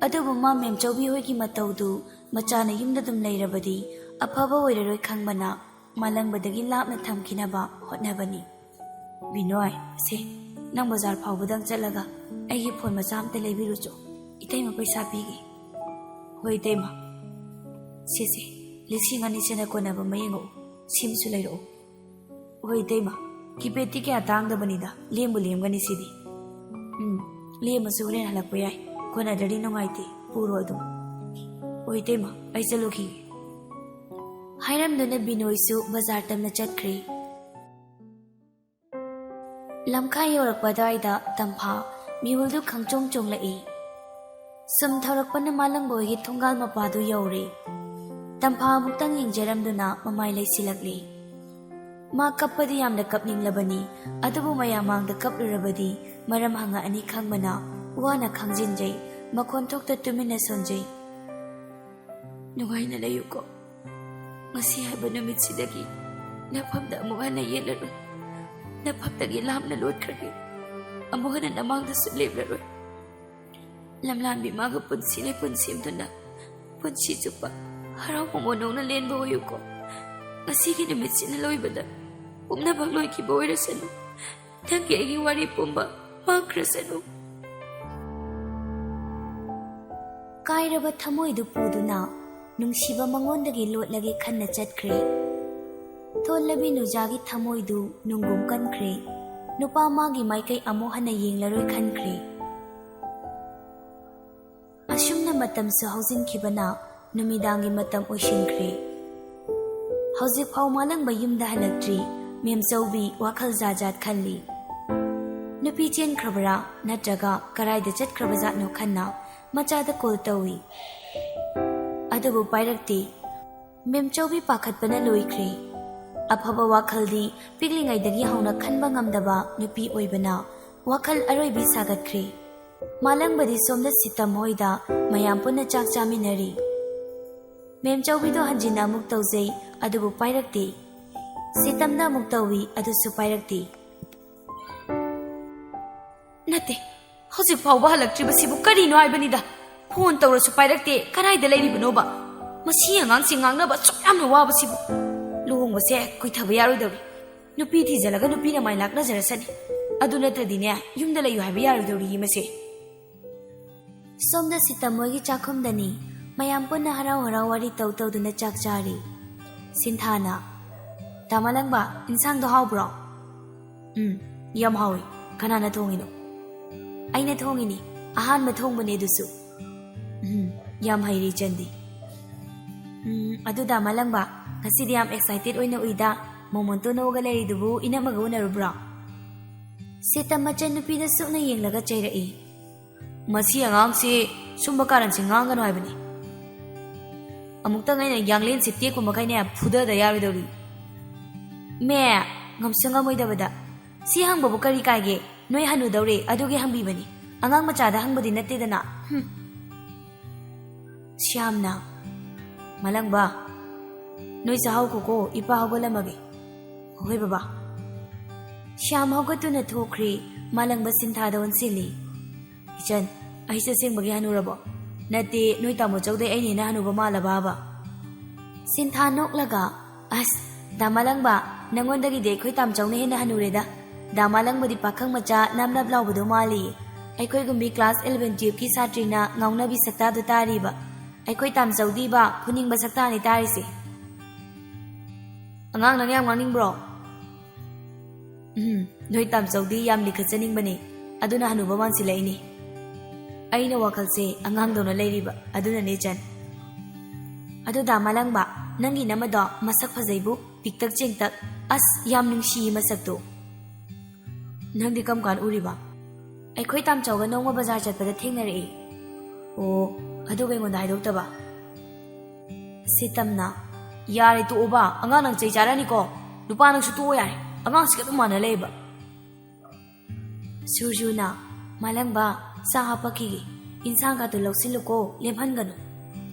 ꯑꯗꯨꯕꯨ ꯃꯥ ꯃꯦꯝꯆꯧꯕꯤ ꯍꯣꯏꯒꯤ ꯃꯇꯧꯗꯨ ꯃꯆꯥꯅ ꯌꯨꯝꯗ ꯑꯗꯨꯝ ꯂꯩꯔꯕꯗꯤ ꯑꯐꯕ ꯑꯣꯏꯔꯔꯣꯏ ꯈꯪꯕꯅ ꯃꯥꯂꯪꯕꯗꯒꯤ ꯂꯥꯞꯅ ꯊꯝꯈꯤꯅꯕ ꯍꯣꯠꯅꯕꯅꯤ꯫ "ꯕꯤꯅꯣꯏ, ꯁꯦ, ꯅꯪ ꯕꯖꯥꯔ ꯐꯥꯎꯕꯗꯪ ꯆꯠꯂꯒ ꯑꯩꯒꯤ ꯐꯣꯟ ꯃꯆꯥ ꯑꯝꯇ ꯂꯩꯕꯤꯔꯨꯆꯣ꯫ ꯏꯇꯩꯃ ꯄꯩꯁꯥ ꯄꯤꯒꯦ"꯫ "ꯍꯣꯏ ꯏꯇꯩꯃ"꯫ "ꯁꯦ, ꯁꯦ, ꯂꯤꯁꯤꯡ ꯑꯅꯤ ꯆꯅ ꯀꯣꯟꯅꯕ ꯑꯃ ꯌꯦꯡꯉꯛꯎ꯫ ꯁꯤꯝꯁꯨ ꯂꯩꯔꯛꯎ"꯫ "ꯍꯣꯏ ꯏꯇꯩꯃ, ꯀꯤꯄꯦꯗꯇꯤ ꯀꯌꯥ ꯇꯥꯡꯗꯕꯅꯤꯗ, ꯂꯦꯝꯕꯨ ꯂꯦꯝꯒꯅꯤ ꯁꯤꯗꯤ"꯫ "ꯎꯝ, ꯂꯦꯝꯃꯁꯨ ꯍꯣꯔꯦꯟ ꯍꯜꯂꯛꯄ ꯌꯥꯏ, ꯀꯣꯟꯅꯗ꯭ꯔꯗꯤ ꯅꯨꯡꯉꯥꯏꯇꯦ, ꯄꯨꯔꯣ ꯑꯗꯨꯝ"꯫ "ꯍꯣꯏ ꯏꯇꯩꯃ, ꯑꯩ ꯆꯠꯂꯨꯈꯤꯒꯦ"꯫ ꯍꯥꯏꯔꯝꯗꯨꯅ ꯕꯤꯅꯣꯏꯁꯨ ꯕꯖꯥꯔ ꯇꯝꯅ ꯆꯠꯈ꯭ꯔꯦ꯫ ꯂꯝꯈꯥꯏ ꯌꯧꯔꯛꯄ ꯑꯗꯨꯋꯥꯏꯗ ꯇꯝꯐꯥ ꯃꯤꯍꯨꯜꯗꯨ ꯈꯪꯆꯣꯡ ꯆꯣꯡꯂꯛꯏ꯫ ꯁꯨꯝ ꯊꯧꯔꯛꯄꯅ ꯃꯥꯂꯪꯕ ꯍꯣꯏꯒꯤ ꯊꯣꯡꯒꯥꯜ ꯃꯄꯥꯗꯨ ꯌꯧꯔꯦ꯫ ꯇꯝꯐꯥ ꯑꯃꯨꯛꯇꯪ ꯌꯦꯡꯖꯔꯝꯗꯨꯅ ꯃꯃꯥꯏ ꯂꯩꯁꯤꯜꯂꯛꯂꯦ꯫ ꯃꯥ ꯀꯞꯄꯗꯤ ꯌꯥꯝꯅ ꯀꯞꯅꯤꯡꯂꯕꯅꯤ, ꯑꯗꯨꯕꯨ ꯃꯌꯥꯝ ꯃꯥꯡꯗ ꯀꯞꯂꯨꯔꯕꯗꯤ ꯃꯔꯝ ꯍꯪꯉꯛꯑꯅꯤ ꯈꯪꯕꯅ ꯋꯥꯅ ꯈꯥꯡꯖꯤꯟꯖꯩ, ꯃꯈꯣꯟ ꯊꯣꯛꯇ ꯇꯨꯃꯤꯟꯅ ꯁꯣꯟꯖꯩ꯫ "ꯅꯨꯡꯉꯥꯏꯅ ꯂꯩꯌꯨꯀꯣ꯫ ꯉꯁꯤ ꯍꯥꯏꯕ ꯅꯨꯃꯤꯠꯁꯤꯗꯒꯤ ꯅꯐꯝꯗ ꯑꯃꯨꯛ ꯍꯟꯅ ꯌꯦꯠꯂꯔꯣꯏ꯫ ꯅꯐꯝꯗꯒꯤ ꯂꯥꯞꯅ ꯂꯣꯠꯈ꯭ꯔꯒꯦ꯫ ꯑꯃꯨꯛ ꯍꯟꯅ ꯅꯃꯥꯡꯗꯁꯨ ꯂꯦꯞꯂꯔꯣꯏ꯫ ꯂꯝꯂꯥꯟꯕꯤ ꯃꯥꯒ ꯄꯨꯟꯁꯤ ꯂꯩꯄꯨꯟ ꯁꯦꯝꯗꯨꯅ ꯄꯨꯟꯁꯤ ꯆꯨꯞꯄ ꯍꯔꯥꯎ ꯃꯃꯣꯟ ꯅꯧꯅ ꯂꯦꯟꯕ ꯑꯣꯏꯌꯨꯀꯣ꯫ ꯉꯁꯤꯒꯤ ꯅꯨꯃꯤꯠꯁꯤꯅ ꯂꯣꯏꯕꯗ ꯄꯨꯝꯅꯃꯛ ꯂꯣꯏꯈꯤꯕ ꯑꯣꯏꯔꯁꯅꯨ꯫ ꯅꯪꯒꯤ ꯑꯩꯒꯤ ꯋꯥꯔꯤ ꯄꯨꯝꯕ ꯃꯥꯡꯈ꯭ꯔꯁꯅꯨ"꯫ ꯀꯥꯏꯔꯕ ꯊꯃꯣꯏꯗꯨ ꯄꯨꯗꯨꯅ ꯅꯨꯡꯁꯤꯕ ꯃꯉꯣꯟꯗꯒꯤ ꯂꯣꯠꯂꯒꯦ ꯈꯟꯅ ꯆꯠꯈ꯭ꯔꯦ꯫ ꯊꯣꯜꯂꯕꯤ ꯅꯨꯖꯥꯒꯤ ꯊꯃꯣꯏꯗꯨ ꯅꯨꯡꯒꯨꯝ ꯀꯟꯈ꯭ꯔꯦ꯫ ꯅꯨꯄꯥ ꯃꯥꯒꯤ ꯃꯥꯏꯀꯩ ꯑꯃꯨꯛ ꯍꯟꯅ ꯌꯦꯡꯂꯔꯣꯏ ꯈꯟꯈ꯭ꯔꯦ꯫ ꯑꯁꯨꯝꯅ ꯃꯇꯝꯁꯨ ꯍꯧꯖꯤꯟꯈꯤꯕꯅ ꯅꯨꯃꯤꯗꯥꯡꯒꯤ ꯃꯇꯝ ꯑꯣꯏꯁꯤꯟꯈ꯭ꯔꯦ꯫ ꯍꯧꯖꯤꯛꯐꯥꯎ ꯃꯥꯂꯪꯕ ꯌꯨꯝꯗ ꯍꯜꯂꯛꯇ꯭ꯔꯤ꯫ ꯃꯦꯝꯆꯧꯕꯤ ꯋꯥꯈꯜ ꯖꯥꯠ ꯖꯥꯠ ꯈꯜꯂꯤ꯫ ꯅꯨꯄꯤ ꯆꯦꯟꯈ꯭ꯔꯕꯔꯥ ꯅꯠꯇ꯭ꯔꯒ ꯀꯔꯥꯏꯗ ꯆꯠꯈ꯭ꯔꯕꯖꯥꯠꯅꯣ ꯈꯟꯅ ꯃꯆꯥꯗ ꯀꯣꯜ ꯇꯧꯏ꯫ ꯑꯗꯨꯕꯨ ꯄꯥꯏꯔꯛꯇꯦ꯫ ꯃꯦꯝꯆꯧꯕꯤ ꯄꯥꯈꯠꯄꯅ ꯂꯣꯏꯈ꯭ꯔꯦ꯫ ꯑꯐꯕ ꯋꯥꯈꯜꯗꯤ ꯄꯤꯛꯂꯤꯉꯩꯗꯒꯤ ꯍꯧꯅ ꯈꯟꯕ ꯉꯝꯗꯕ ꯅꯨꯄꯤ ꯑꯣꯏꯕꯅ ꯋꯥꯈꯜ ꯑꯔꯣꯏꯕꯤ ꯁꯥꯒꯠꯈ꯭ꯔꯦ꯫ ꯃꯥꯂꯪꯕꯗꯤ ꯁꯣꯝꯗ ꯁꯤꯇꯝ ꯍꯣꯏꯗ ꯃꯌꯥꯝ ꯄꯨꯟꯅ ꯆꯥꯛ ꯆꯥꯃꯤꯟꯅꯔꯤ꯫ ꯃꯦꯝꯆꯧꯕꯤꯗꯣ ꯍꯟꯖꯤꯟꯅ ꯑꯃꯨꯛ ꯇꯧꯖꯩ, ꯑꯗꯨꯕꯨ ꯄꯥꯏꯔꯛꯇꯦ꯫ ꯁꯤꯇꯝꯗ ꯑꯃꯨꯛ ꯇꯧꯏ, ꯑꯗꯨꯁꯨ ꯄꯥꯏꯔꯛꯇꯦ꯫ ꯅꯠꯇꯦ, ꯍꯧꯖꯤꯛ ꯐꯥꯎꯕ ꯍꯜꯂꯛꯇ꯭ꯔꯤꯕꯁꯤꯕꯨ ꯀꯔꯤꯅꯣ ꯍꯥꯏꯕꯅꯤꯗ? ꯐꯣꯟ ꯇꯧꯔꯁꯨ ꯄꯥꯏꯔꯛꯇꯦ, ꯀꯗꯥꯏꯗ ꯂꯩꯔꯤꯕꯅꯣꯕ? ꯃꯁꯤ ꯑꯉꯥꯡꯁꯤ ꯉꯥꯡꯅꯕ ꯑꯁꯨꯛ ꯌꯥꯝꯅ ꯋꯥꯕꯁꯤꯕꯨ꯫ ꯂꯨꯍꯣꯡꯕꯁꯦ ꯀꯨꯏꯊꯕ ꯌꯥꯔꯣꯏꯗꯧꯔꯤ꯫ ꯅꯨꯄꯤ ꯊꯤꯖꯤꯜꯂꯒ ꯅꯨꯄꯤꯅ ꯃꯥꯏ ꯂꯥꯛꯅꯖꯔꯁꯅꯤ꯫ ꯑꯗꯨ ꯅꯠꯇ꯭ꯔꯗꯤꯅꯦ, ꯌꯨꯝꯗ ꯂꯩꯌꯨ ꯍꯥꯏꯕ ꯌꯥꯔꯣꯏꯗꯧꯔꯤ ꯃꯁꯦ꯫ ꯁꯣꯝꯗ ꯁꯤꯇꯝ ꯃꯣꯏꯒꯤ ꯆꯥꯛꯈꯨꯝꯗꯅꯤ꯫ ꯃꯌꯥꯝ ꯄꯨꯟꯅ ꯍꯔꯥꯎ ꯍꯔꯥꯎ ꯋꯥꯔꯤ ꯇꯧ ꯇꯧꯗꯨꯅ ꯆꯥꯛ ꯆꯥꯔꯤ꯫ ꯁꯤꯟꯊꯥꯅ, "ꯗꯥ ꯃꯥꯂꯪꯕ, ꯏꯟꯁꯥꯡꯗꯣ ꯍꯥꯎꯕ꯭ꯔꯣ?" "ꯎꯝ, ꯌꯥꯝ ꯍꯥꯎꯏ꯫ ꯀꯅꯥꯅ ꯊꯣꯡꯉꯤꯅꯣ?" "ꯑꯩꯅ ꯊꯣꯡꯉꯤꯅꯤ꯫ ꯑꯍꯥꯟꯕ ꯊꯣꯡꯕꯅꯦ ꯑꯗꯨꯁꯨ꯫" "ꯎꯝ, ꯌꯥꯝ ꯍꯩꯔꯦ ꯏꯆꯟꯗꯤ꯫" "ꯎꯝ, ꯑꯗꯨ ꯗꯥ ꯃꯥꯂꯪꯕ, ꯉꯁꯤꯗꯤ ꯌꯥꯝ ꯑꯦꯛꯁꯥꯏꯇꯦꯠ ꯑꯣꯏꯅ ꯎꯏꯗ꯫ ꯃꯣꯃꯣꯟꯇꯣ ꯅꯣꯛꯑꯒ ꯂꯩꯔꯤꯗꯨꯕꯨ ꯏꯅꯝꯃꯒ ꯎꯅꯔꯨꯕ꯭ꯔꯣ?" ꯁꯤꯇꯝ ꯃꯆꯟꯅꯨꯄꯤꯗ ꯁꯨꯛꯅ ꯌꯦꯡꯂꯒ ꯆꯩꯔꯛꯏ꯫ "ꯃꯁꯤ ꯑꯉꯥꯡꯁꯤ ꯁꯨꯝꯕ ꯀꯥꯔꯟꯁꯤ ꯉꯥꯡꯒꯅꯨ ꯍꯥꯏꯕꯅꯤ꯫ ꯑꯃꯨꯛꯇꯪ ꯑꯩꯅ ꯌꯥꯡꯂꯦꯟꯁꯤ ꯇꯦꯛꯄ ꯃꯈꯩꯅꯦ ꯐꯨꯗꯗ ꯌꯥꯔꯣꯏꯗꯧꯔꯤ꯫" "ꯃꯦ, ꯉꯝꯁꯨ ꯉꯝꯃꯣꯏꯗꯕꯗ꯫ ꯁꯤ ꯍꯪꯕꯕꯨ ꯀꯔꯤ ꯀꯥꯏꯒꯦ? ꯅꯣꯏ ꯍꯅꯨꯗꯧꯔꯦ, ꯑꯗꯨꯒꯤ ꯍꯪꯕꯤꯕꯅꯤ꯫ ꯑꯉꯥꯡ ꯃꯆꯥꯗ ꯍꯪꯕꯗꯤ ꯅꯠꯇꯦꯗꯅ꯫" ꯍꯨꯝ꯫ ꯁ꯭ꯌꯥꯝꯅ, "ꯃꯥꯂꯪꯕ, ꯅꯣꯏ ꯆꯥꯍꯧꯈꯣꯀꯣ, ꯏꯄꯥ ꯍꯧꯒꯠꯂꯝꯃꯒꯦ꯫" "ꯍꯣꯏ ꯕꯕꯥ꯫" ꯁ꯭ꯌꯥꯝ ꯍꯧꯒꯠꯇꯨꯅ ꯊꯣꯛꯈ꯭ꯔꯦ꯫ ꯃꯥꯂꯪꯕ ꯁꯤꯟꯊꯥꯗ ꯑꯣꯟꯁꯤꯜꯂꯤ꯫ "ꯏꯆꯟ, ꯑꯩꯁꯦ ꯑꯁꯦꯡꯕꯒꯤ ꯍꯅꯨꯔꯕꯣ? ꯅꯠꯇꯦ, ꯅꯣꯏ ꯇꯥꯃꯣ ꯆꯧꯗꯩ ꯑꯩꯅ ꯍꯦꯟꯅ ꯍꯅꯨꯕ ꯃꯥꯜꯂꯕꯕ?" ꯁꯤꯟꯊꯥ ꯅꯣꯛꯂꯒ, "ꯑꯁ, ꯗꯥ ꯃꯥꯂꯪꯕ, ꯅꯪꯉꯣꯟꯗꯒꯤꯗꯤ ꯑꯩꯈꯣꯏ ꯇꯥꯝꯆꯧꯅ ꯍꯦꯟꯅ ꯍꯅꯨꯔꯦꯗ꯫ ꯗꯥ ꯃꯥꯂꯪꯕꯗꯤ ꯄꯥꯈꯪ ꯃꯆꯥ ꯅꯞ ꯅꯞ ꯂꯥꯎꯕꯗꯣ ꯃꯥꯜꯂꯤ꯫ ꯑꯩꯈꯣꯏꯒꯨꯝꯕꯤ class eleven twelve ꯀꯤ ꯁꯥꯇ꯭ꯔꯤꯅ ꯉꯥꯎꯅꯕꯤ ꯁꯛꯇꯥꯗꯨ ꯇꯥꯔꯤꯕ꯫ ꯑꯩꯈꯣꯏ ꯇꯥꯝꯆꯧꯗꯤꯕ ꯐꯨꯅꯤꯡꯕ ꯁꯛꯇꯥꯅꯤ ꯇꯥꯔꯤꯁꯦ꯫ ꯑꯉꯥꯡ, ꯅꯪ ꯌꯥꯝ ꯉꯥꯡꯅꯤꯡꯕ꯭ꯔꯣ? ꯎꯝ, ꯅꯣꯏ ꯇꯥꯝꯆꯧꯗꯤ ꯌꯥꯝ ꯂꯤꯈꯠꯆꯅꯤꯡꯕꯅꯤ, ꯑꯗꯨꯅ ꯍꯅꯨꯕ ꯃꯥꯟꯁꯤꯜꯂꯛꯏꯅꯤ꯫ ꯑꯩꯅ ꯋꯥꯈꯜꯁꯦ ꯑꯉꯥꯡꯗꯧꯅ ꯂꯩꯔꯤꯕ, ꯑꯗꯨꯅꯅꯦ ꯆꯟ꯫ ꯑꯗꯨ ꯗꯥ ꯃꯥꯂꯪꯕ, ꯅꯪꯒꯤ ꯅꯃꯗꯣ ꯃꯁꯛ ꯐꯖꯩꯕꯨ, ꯄꯤꯛꯇꯛ ꯆꯦꯡꯇꯛ, ꯑꯁ, ꯌꯥꯝ ꯅꯨꯡꯁꯤꯌꯦ ꯃꯁꯛꯇꯣ꯫ ꯅꯪꯗꯤ ꯀꯔꯝ ꯀꯥꯟ ꯎꯔꯤꯕ? ꯑꯩꯈꯣꯏ ꯇꯥꯝꯆꯧꯒ ꯅꯣꯡꯃ ꯕꯖꯥꯔ ꯆꯠꯄꯗ ꯊꯦꯡꯅꯔꯛꯏ꯫ ꯑꯣ, ꯑꯗꯨꯒ ꯑꯩꯉꯣꯟꯗ ꯍꯥꯏꯗꯣꯛꯇꯕ? ꯁꯤꯇꯝꯅ, ꯌꯥꯔꯦ ꯇꯣꯛꯑꯣꯕ, ꯑꯉꯥꯡ ꯅꯪ ꯆꯩ ꯆꯥꯔꯅꯤꯀꯣ꯫ ꯅꯨꯄꯥ ꯅꯪꯁꯨ ꯇꯣꯛꯑꯣ ꯌꯥꯔꯦ, ꯑꯉꯥꯡꯁꯤꯒ ꯑꯗꯨꯝ ꯃꯥꯟꯅ ꯂꯩꯕ꯫ ꯁꯨꯔꯖꯨꯅ, ꯃꯥꯂꯪꯕ, ꯆꯥ ꯍꯥꯞꯄꯛꯈꯤꯒꯦ, ꯏꯟꯁꯥꯡꯒꯗꯣ ꯂꯧꯁꯤꯜꯂꯨꯀꯣ, ꯂꯦꯝꯍꯟꯒꯅꯨ꯫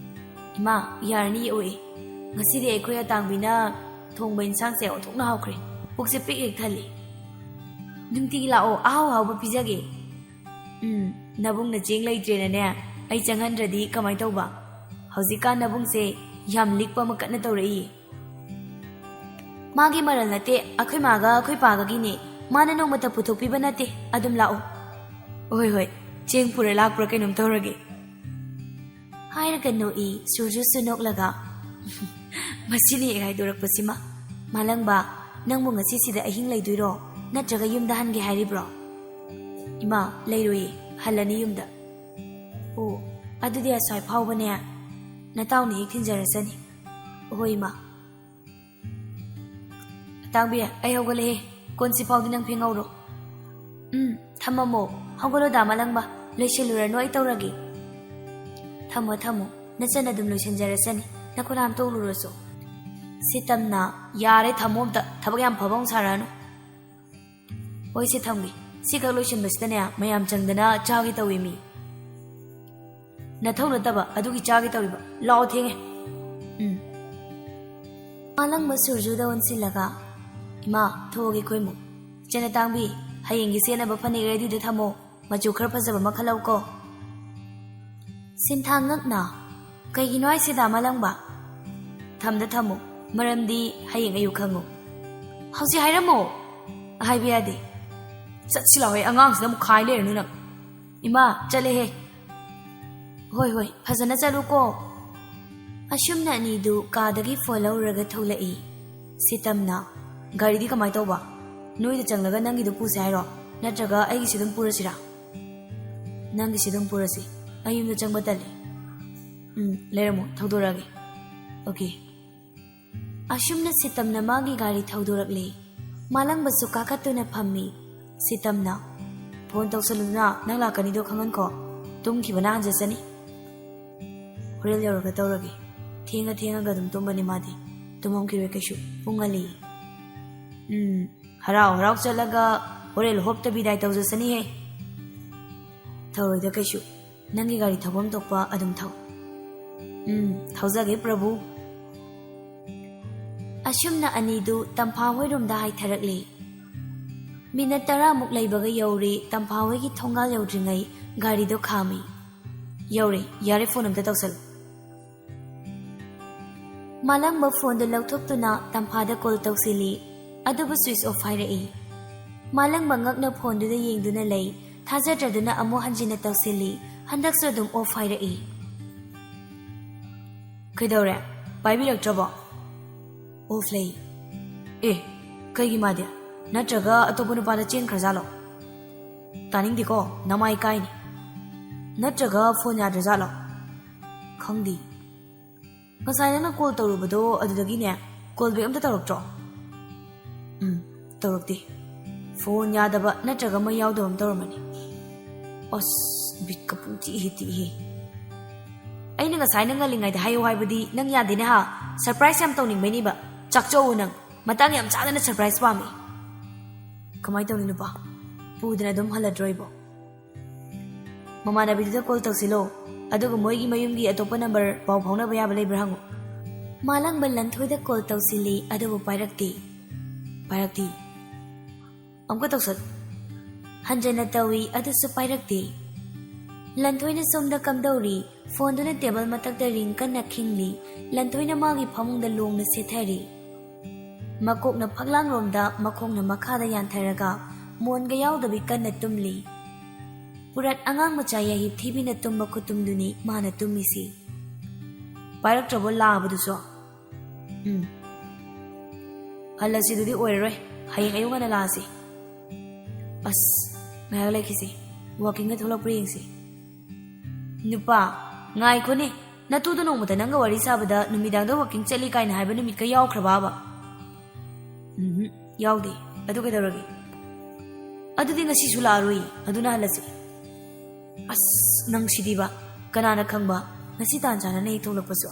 ꯏꯃꯥ, ꯌꯥꯔꯅꯤ ꯌꯦꯛꯑꯣꯏ꯫ ꯉꯁꯤꯗꯤ ꯑꯩꯈꯣꯏ ꯑꯇꯥꯡꯕꯤꯅ ꯊꯣꯡꯕ ꯏꯟꯁꯥꯡꯁꯦ ꯑꯣꯟꯊꯣꯛꯅ ꯍꯥꯎꯈ꯭ꯔꯦ꯫ ꯄꯨꯛꯁꯦ ꯄꯤꯛ ꯍꯦꯛ ꯊꯜꯂꯦ꯫ ꯅꯨꯡꯇꯤꯒꯤ ꯂꯥꯛꯑꯣ, ꯑꯍꯥꯎ ꯑꯍꯥꯎꯕ ꯄꯤꯖꯒꯦ꯫ ꯎꯝ, ꯅꯕꯨꯡꯅ ꯆꯦꯡ ꯂꯩꯇ꯭ꯔꯦꯅꯅꯦ, ꯑꯩ ꯆꯪꯍꯟꯗ꯭ꯔꯗꯤ ꯀꯃꯥꯏ ꯇꯧꯕ? ꯍꯧꯖꯤꯛꯀꯥꯟ ꯅꯕꯨꯡꯁꯦ ꯌꯥꯝ ꯂꯤꯛꯄ ꯑꯃ ꯀꯟꯅ ꯇꯧꯔꯛꯏ꯫ ꯃꯥꯒꯤ ꯃꯔꯜ ꯅꯠꯇꯦ, ꯑꯩꯈꯣꯏ ꯃꯥꯒ ꯑꯩꯈꯣꯏ ꯄꯥꯒꯒꯤꯅꯦ꯫ ꯃꯥꯅ ꯅꯣꯡꯃꯇ ꯄꯨꯊꯣꯛꯄꯤꯕ ꯅꯠꯇꯦ꯫ ꯑꯗꯨꯝ ꯂꯥꯛꯑꯣ꯫ ꯍꯣꯏ, ꯍꯣꯏ, ꯆꯦꯡ ꯄꯨꯔ ꯂꯥꯛꯄ꯭ꯔꯥ ꯀꯩꯅꯣꯝ ꯇꯧꯔꯒꯦ꯫ ꯍꯥꯏꯔꯒ ꯅꯣꯛꯏ ꯁꯨꯔꯖꯨꯁꯨ ꯅꯣꯛꯂꯒ꯫ ꯃꯁꯤꯅ ꯍꯦꯛ ꯍꯥꯏꯗꯣꯔꯛꯄꯁꯤꯃ꯫ ꯃꯥꯂꯪꯕ, ꯅꯪꯕꯨ ꯉꯁꯤꯁꯤꯗ ꯑꯍꯤꯡ ꯂꯩꯗꯣꯏꯔꯣ? ꯅꯠꯇ꯭ꯔꯒ ꯌꯨꯝꯗ ꯍꯟꯒꯦ ꯍꯥꯏꯔꯤꯕ꯭ꯔꯣ? ꯏꯃꯥ, ꯂꯩꯔꯣꯏꯌꯦ, ꯍꯜꯂꯅꯤ ꯌꯨꯝꯗ꯫ ꯑꯣ, ꯑꯗꯨꯗꯤ ꯑꯁ꯭ꯋꯥꯏ ꯐꯥꯎꯕꯅꯦ ꯅꯇꯥꯎꯅ ꯍꯦꯛ ꯊꯤꯟꯖꯔꯁꯅꯤ꯫ ꯍꯣꯏ, ꯏꯃꯥ꯫ ꯑꯇꯥꯡꯕꯤ, ꯑꯩ ꯍꯧꯒꯠꯂꯛꯑꯦ꯫ ꯀꯣꯟꯁꯤ ꯐꯥꯎꯗꯤ ꯅꯪ ꯐꯦꯡꯍꯧꯔꯣ꯫ ꯎꯝ, ꯊꯝꯃꯝꯃꯣ꯫ ꯍꯧꯒꯠꯂꯣ ꯗꯥ ꯃꯥꯂꯪꯕ꯫ ꯂꯣꯏꯁꯤꯜꯂꯨꯔꯅꯨ, ꯑꯩ ꯇꯧꯔꯒꯦ꯫ ꯊꯝꯃꯣ, ꯊꯝꯃꯣ꯫ ꯅꯆꯟ ꯑꯗꯨꯝ ꯂꯣꯏꯁꯤꯟꯖꯔꯁꯅꯤ꯫ ꯅꯈꯨꯠ ꯍꯥꯝꯇꯣꯛꯂꯨꯔꯣꯁꯨ꯫ ꯁꯤꯇꯝꯅ, ꯌꯥꯔꯦ, ꯊꯝꯃꯣ ꯑꯝꯇ꯫ ꯊꯕꯛ ꯌꯥꯝ ꯐꯕ ꯑꯃꯨꯛ ꯁꯥꯔꯛꯑꯅꯨ꯫ ꯍꯣꯏ, ꯁꯤ ꯊꯝꯒꯦ꯫ ꯁꯤ ꯈꯛ ꯂꯣꯏꯁꯤꯟꯕꯁꯤꯗꯅꯦ, ꯃꯌꯥꯝ ꯆꯪꯗꯅ ꯆꯥꯒꯦ ꯇꯧꯏ ꯃꯤ꯫ ꯅꯊꯧ ꯅꯠꯇꯕ ꯑꯗꯨꯒꯤ ꯆꯥꯒꯦ ꯇꯧꯔꯤꯕ꯫ ꯂꯥꯛꯑꯣ, ꯊꯦꯡꯉꯦ꯫ ꯎꯝ꯫ ꯃꯥꯂꯪꯕ ꯁꯨꯔꯖꯨꯗ ꯑꯣꯟꯁꯤꯜꯂꯒ, "ꯏꯃꯥ, ꯊꯣꯛꯑꯒꯦ ꯑꯩꯈꯣꯏ ꯑꯃꯨꯛ꯫ ꯏꯆꯟ ꯑꯇꯥꯡꯕꯤ, ꯍꯌꯦꯡꯒꯤ ꯁꯦꯠꯅꯕ ꯐꯅꯦꯛ ready ꯗ ꯊꯝꯃꯣ꯫ ꯃꯆꯨ ꯈꯔ ꯐꯖꯕ ꯑꯃ ꯈꯜꯂꯧꯀꯣ꯫" ꯁꯤꯟꯊꯥꯡ ꯉꯛꯅ, "ꯀꯩꯒꯤꯅꯣ ꯍꯥꯏꯁꯦ ꯗꯥ ꯃꯥꯂꯪꯕ?" "ꯊꯝꯗ ꯊꯝꯃꯣ, ꯃꯔꯝꯗꯤ ꯍꯌꯦꯡ ꯑꯌꯨꯛ ꯈꯪꯉꯨ꯫" "ꯍꯧꯖꯤꯛ ꯍꯥꯏꯔꯝꯃꯣ꯫" "ꯍꯥꯏꯕ ꯌꯥꯗꯦ꯫" "ꯆꯠꯁꯤ ꯂꯥꯛꯑꯣꯍꯦ, ꯑꯉꯥꯡꯁꯤꯗ ꯑꯃꯨꯛ ꯈꯥꯏ ꯂꯩꯔꯅꯨ ꯅꯪ꯫" "ꯏꯃꯥ, ꯆꯠꯂꯦꯍꯦ꯫ ꯍꯣꯏ, ꯍꯣꯏ, ꯐꯖꯅ ꯆꯠꯂꯨꯀꯣ꯫" ꯑꯁꯨꯝꯅ ꯑꯅꯤꯗꯨ ꯀꯥꯗꯒꯤ ꯐꯣꯟ ꯂꯧꯔꯒ ꯊꯣꯛꯂꯛꯏ꯫ ꯁꯤꯇꯝꯅ, "ꯒꯥꯔꯤꯗꯤ ꯀꯃꯥꯏ ꯇꯧꯕ? ꯅꯣꯏꯗ ꯆꯪꯂꯒ ꯅꯪꯒꯤꯗꯨ ꯄꯨꯁꯦ ꯍꯥꯏꯔꯣ? ꯅꯠꯇ꯭ꯔꯒ ꯑꯩꯒꯤꯁꯤ ꯑꯗꯨꯝ ꯄꯨꯔꯁꯤꯔꯥ?" "ꯅꯪꯒꯤꯁꯤ ꯑꯗꯨꯝ ꯄꯨꯔꯁꯤ꯫ ꯑꯩ ꯌꯨꯝꯗ ꯆꯪꯕ ꯇꯜꯂꯤ꯫" "ꯎꯝ, ꯂꯩꯔꯝꯃꯣ, ꯊꯧꯗꯣꯔꯛꯑꯒꯦ꯫" "ꯑꯣꯀꯦ꯫" ꯑꯁꯨꯝꯅ ꯁꯤꯇꯝꯅ ꯃꯥꯒꯤ ꯒꯥꯔꯤ ꯊꯧꯗꯣꯔꯛꯂꯦ꯫ ꯃꯥꯂꯪꯕꯁꯨ ꯀꯥꯈꯠꯇꯨꯅ ꯐꯝꯃꯤ꯫ ꯁꯤꯇꯝꯅ, "ꯐꯣꯟ ꯇꯧꯁꯜꯂꯨꯗꯅ, ꯅꯪ ꯂꯥꯛꯀꯅꯤꯗꯣ ꯈꯪꯍꯟꯈꯣ꯫ ꯇꯨꯝꯈꯤꯕꯅ ꯍꯥꯟꯖꯁꯅꯤ꯫" "ꯍꯣꯔꯦꯟ ꯌꯧꯔꯒ ꯇꯧꯔꯒꯦ꯫ ꯊꯦꯡꯉ ꯊꯦꯡꯉꯒ ꯑꯗꯨꯝ ꯇꯨꯝꯕꯅꯤ ꯃꯥꯗꯤ꯫ ꯇꯨꯝꯃꯝꯈꯤꯔꯣꯏ ꯀꯩꯁꯨ꯫ ꯄꯨꯡ ꯉꯜꯂꯤ꯫" "ꯎꯝ, ꯍꯔꯥꯎ ꯍꯔꯥꯎ ꯆꯠꯂꯒ ꯍꯣꯔꯦꯟ ꯍꯣꯞꯇ ꯕꯤꯗꯥꯏ ꯇꯧꯖꯁꯅꯤꯍꯦ꯫" "ꯇꯧꯔꯣꯏꯗ ꯀꯩꯁꯨ꯫ ꯅꯪꯒꯤ ꯒꯥꯔꯤ ꯊꯧꯐꯝ ꯊꯣꯛꯄ ꯑꯗꯨꯝ ꯊꯧ꯫" "ꯎꯝ, ꯊꯧꯖꯒꯦ ꯄ꯭ꯔꯚꯨ꯫" ꯑꯁꯨꯝꯅ ꯑꯅꯤꯗꯨ ꯇꯝꯐꯥ ꯍꯣꯏꯔꯣꯝꯗ ꯍꯥꯏꯊꯔꯛꯂꯤ꯫ ꯃꯤꯅꯠ ꯇꯔꯥꯃꯨꯛ ꯂꯩꯕꯒ ꯌꯧꯔꯦ꯫ ꯇꯝꯐꯥ ꯍꯣꯏꯒꯤ ꯊꯣꯡꯒꯥꯜ ꯌꯧꯗ꯭ꯔꯤꯉꯩ ꯒꯥꯔꯤꯗꯣ ꯈꯥꯝꯃꯤ꯫ "ꯌꯧꯔꯦ, ꯌꯥꯔꯦ, ꯐꯣꯟ ꯑꯝꯇ ꯇꯧꯁꯜꯂꯨ꯫" ꯃꯥꯂꯪꯕ ꯐꯣꯟꯗꯨ ꯂꯧꯊꯣꯛꯇꯨꯅ ꯇꯝꯐꯥꯗ ꯀꯣꯜ ꯇꯧꯁꯤꯜꯂꯤ, ꯑꯗꯨꯕꯨ ꯁ꯭ꯋꯤꯆ ꯑꯣꯐ ꯍꯥꯏꯔꯛꯏ꯫ ꯃꯥꯂꯪꯕ ꯉꯛꯅ ꯐꯣꯟꯗꯨꯗ ꯌꯦꯡꯗꯨꯅ ꯂꯩ꯫ ꯊꯥꯖꯗ꯭ꯔꯗꯨꯅ ꯑꯃꯨꯛ ꯍꯟꯖꯤꯟꯅ ꯇꯧꯁꯤꯜꯂꯤ, ꯍꯟꯗꯛꯁꯨ ꯑꯗꯨꯝ ꯑꯣꯐ ꯍꯥꯏꯔꯛꯏ꯫ "ꯀꯩꯗꯧꯔꯦ? ꯄꯥꯏꯕꯤꯔꯛꯇ꯭ꯔꯕꯣ?" "ꯑꯣꯐ ꯂꯩ꯫" "ꯑꯦ, ꯀꯩꯒꯤ ꯃꯥꯗꯤ? ꯅꯠꯇ꯭ꯔꯒ ꯑꯇꯣꯞꯄ ꯅꯨꯄꯥꯗ ꯆꯦꯟꯈ꯭ꯔꯖꯥꯠꯂꯣ?" "ꯇꯥꯅꯤꯡꯗꯦꯀꯣ, ꯅꯃꯥꯏ ꯀꯥꯏꯅꯤ꯫" "ꯅꯠꯇ꯭ꯔꯒ ꯐꯣꯟ ꯌꯥꯗ꯭ꯔꯖꯥꯠꯂꯣ?" "ꯈꯪꯗꯦ꯫ ꯉꯁꯥꯏ ꯅꯪꯅ ꯀꯣꯜ ꯇꯧꯔꯨꯕꯗꯣ ꯑꯗꯨꯗꯒꯤꯅꯦ ꯀꯣꯜ ꯕꯦꯛ ꯑꯝꯇ ꯇꯧꯔꯛꯇ꯭ꯔꯣ?" "ꯎꯝ, ꯇꯧꯔꯛꯇꯦ꯫ ꯐꯣꯟ ꯌꯥꯗꯕ ꯅꯠꯇ꯭ꯔꯒ ꯃꯩ ꯌꯥꯎꯗꯕ ꯑꯃ ꯇꯧꯔꯝꯃꯅꯤ꯫" "ꯑꯁ, ꯕꯤꯠꯀ ꯄꯨꯡꯇꯦꯛ ꯍꯦꯛ ꯇꯦꯛꯏꯍꯦ꯫ ꯑꯩꯅ ꯉꯁꯥꯏꯅ ꯉꯜꯂꯤꯉꯩꯗ ꯍꯥꯏꯌꯨ ꯍꯥꯏꯕꯗꯤ ꯅꯪ ꯌꯥꯗꯦꯅꯦ ꯍꯥ? ꯁꯔꯄ꯭ꯔꯥꯏꯖ ꯌꯥꯝ ꯇꯧꯅꯤꯡꯕꯩꯅꯦꯕ꯫ ꯆꯥꯛꯆꯧꯋꯣ ꯅꯪ꯫ ꯃꯇꯥꯡ ꯌꯥꯝ ꯆꯥꯗꯅ ꯁꯔꯄ꯭ꯔꯥꯏꯖ ꯄꯥꯝꯃꯤ꯫" "ꯀꯃꯥꯏꯅ ꯇꯧꯅꯤ ꯅꯨꯄꯥ? ꯄꯨꯗꯅ ꯑꯗꯨꯝ ꯍꯜꯂꯗ꯭ꯔꯣ ꯑꯩꯕꯣ?" "ꯃꯃꯥꯟꯅꯕꯤꯗꯨꯗ ꯀꯣꯜ ꯇꯧꯁꯤꯜꯂꯣ, ꯑꯗꯨꯒ ꯃꯣꯏꯒꯤ ꯃꯌꯨꯝꯒꯤ ꯑꯇꯣꯞꯄ ꯅꯝꯕꯔ ꯄꯥꯎ ꯐꯥꯎꯅꯕ ꯌꯥꯕ ꯂꯩꯕ꯭ꯔꯥ ꯍꯪꯉꯨ꯫" ꯃꯥꯂꯪꯕ ꯂꯟꯊꯣꯏꯗ ꯀꯣꯜ ꯇꯧꯁꯤꯜꯂꯤ, ꯑꯗꯨꯕꯨ ꯄꯥꯏꯔꯛꯇꯦ꯫ "ꯄꯥꯏꯔꯛꯇꯦ꯫ ꯑꯃꯨꯛꯀ ꯇꯧꯁꯜ꯫" ꯍꯟꯖꯟꯅ ꯇꯧꯏ, ꯑꯗꯨꯁꯨ ꯄꯥꯏꯔꯛꯇꯦ꯫ ꯂꯟꯊꯣꯏꯅ ꯁꯣꯝꯗ ꯀꯝꯗꯧꯔꯤ? ꯐꯣꯟꯗꯨꯅ ꯇꯦꯕꯜ ꯃꯊꯛꯇ ꯔꯤꯡ ꯀꯟꯅ ꯈꯤꯡꯂꯤ꯫ ꯂꯟꯊꯣꯏꯅ ꯃꯥꯒꯤ ꯐꯃꯨꯡꯗ ꯂꯣꯡꯅ ꯁꯦꯠꯊꯔꯤ꯫ ꯃꯀꯣꯛꯅ ꯐꯛꯂꯥꯡꯂꯣꯝꯗ, ꯃꯈꯣꯡꯅ ꯃꯈꯥꯗ ꯌꯥꯟꯊꯔꯒ ꯃꯣꯟꯒ ꯌꯥꯎꯗꯕꯤ ꯀꯟꯅ ꯇꯨꯝꯂꯤ꯫ ꯄꯨꯔꯥꯠ ꯑꯉꯥꯡ ꯃꯆꯥ ꯌꯥꯍꯤꯞ ꯊꯤꯕꯤꯅ ꯇꯨꯝꯕ ꯈꯨꯇꯨꯝꯗꯨꯅꯤ ꯃꯥꯅ ꯇꯨꯝꯃꯤꯁꯤ꯫ ꯄꯥꯏꯔꯛꯇ꯭ꯔꯕꯣ ꯂꯥꯕꯗꯨꯁꯨ? ꯎꯝ꯫ ꯍꯜꯂꯁꯤꯗꯨꯗꯤ ꯑꯣꯏꯔꯔꯣꯏ꯫ ꯍꯌꯦꯡ ꯑꯌꯨꯛ ꯉꯟꯅ ꯂꯥꯛꯑꯁꯤ꯫ ꯑꯁ, ꯉꯥꯏꯍꯥꯛ ꯂꯩꯈꯤꯁꯤ꯫ ꯋꯥꯀꯤꯡꯒ ꯊꯣꯛꯂꯛꯄ꯭ꯔꯥ ꯌꯦꯡꯁꯤ꯫ ꯅꯨꯄꯥ, ꯉꯥꯏꯈꯣꯅꯦ꯫ ꯅꯇꯨꯗꯣ ꯅꯣꯡꯃꯇ ꯅꯪꯒ ꯋꯥꯔꯤ ꯁꯥꯕꯗ ꯅꯨꯃꯤꯗꯥꯡꯗ ꯋꯥꯀꯤꯡ ꯆꯠꯂꯤ ꯀꯥꯏꯅ ꯍꯥꯏꯕ ꯅꯨꯃꯤꯠꯀ ꯌꯥꯎꯈ꯭ꯔꯕꯕ? ꯎꯝꯍꯨꯝ, ꯌꯥꯎꯗꯦ꯫ ꯑꯗꯨ ꯀꯩꯗꯧꯔꯒꯦ? ꯑꯗꯨꯗꯤ ꯉꯁꯤꯁꯨ ꯂꯥꯛꯑꯔꯣꯏ꯫ ꯑꯗꯨꯅ ꯍꯜꯂꯁꯤ꯫ ꯑꯁ, ꯅꯪꯁꯤꯗꯤꯕ꯫ ꯀꯅꯥꯅ ꯈꯪꯕ? ꯉꯁꯤ ꯇꯥꯟ ꯆꯥꯅꯅ ꯍꯦꯛ ꯊꯣꯛꯂꯛꯄꯁꯨ꯫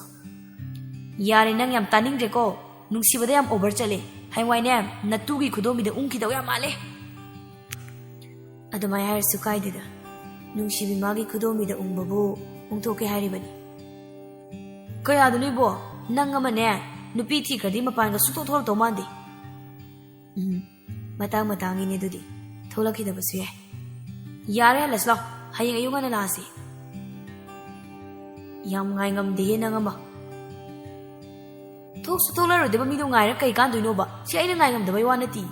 ꯌꯥꯔꯦ, ꯅꯪ ꯌꯥꯝ ꯇꯥꯅꯤꯡꯗ꯭ꯔꯦꯀꯣ꯫ ꯅꯨꯡꯁꯤꯕꯗ ꯌꯥꯝ over ꯆꯠꯂꯦ꯫ ꯍꯌꯦꯡꯋꯥꯏꯅꯦ, ꯅꯇꯨꯒꯤ ꯈꯨꯗꯣꯝꯕꯤꯗ ꯎꯪꯈꯤꯗꯧ ꯌꯥꯝ ꯃꯥꯜꯂꯦ꯫ ꯑꯗꯨꯃꯥꯏ ꯍꯥꯏꯔꯁꯨ ꯀꯥꯏꯗꯦꯗ꯫ ꯅꯨꯡꯁꯤꯕꯤ ꯃꯥꯒꯤ ꯈꯨꯗꯣꯝꯕꯤꯗ ꯎꯪꯕꯕꯨ ꯎꯪꯊꯣꯛꯀꯦ ꯍꯥꯏꯔꯤꯕꯅꯤ꯫ ꯀꯌꯥꯗꯅꯣ ꯏꯕꯣ? ꯅꯪ ꯑꯃꯅꯦ, ꯅꯨꯄꯤ ꯊꯤꯈ꯭ꯔꯗꯤ ꯃꯄꯥꯟꯒ ꯁꯨꯡꯊꯣꯛ ꯊꯣꯛꯂꯛꯇꯧ ꯃꯥꯟꯗꯦ꯫ ꯎꯝ, ꯃꯇꯥꯡ ꯃꯇꯥꯡꯒꯤꯅꯦ ꯑꯗꯨꯗꯤ꯫ ꯊꯣꯛꯂꯛꯈꯤꯗꯕꯁꯨ ꯌꯥꯏ꯫ ꯌꯥꯔꯦ, ꯍꯜꯂꯁꯤ ꯂꯥꯎ꯫ ꯍꯌꯦꯡ ꯑꯌꯨꯛ ꯉꯟꯅ ꯂꯥꯛꯑꯁꯤ꯫ ꯌꯥꯝ ꯉꯥꯏꯉꯝꯗꯦꯍꯦ ꯅꯪ ꯑꯃ꯫ ꯊꯣꯛꯁꯨ ꯊꯣꯛꯂꯔꯣꯏꯗꯕ ꯃꯤꯗꯣ ꯉꯥꯏꯔ ꯀꯩ ꯀꯥꯟꯗꯣꯏꯅꯣꯕ? ꯁꯤ ꯑꯩꯅ ꯉꯥꯏꯉꯝꯗꯕꯩ ꯋꯥ ꯅꯠꯇꯦ꯫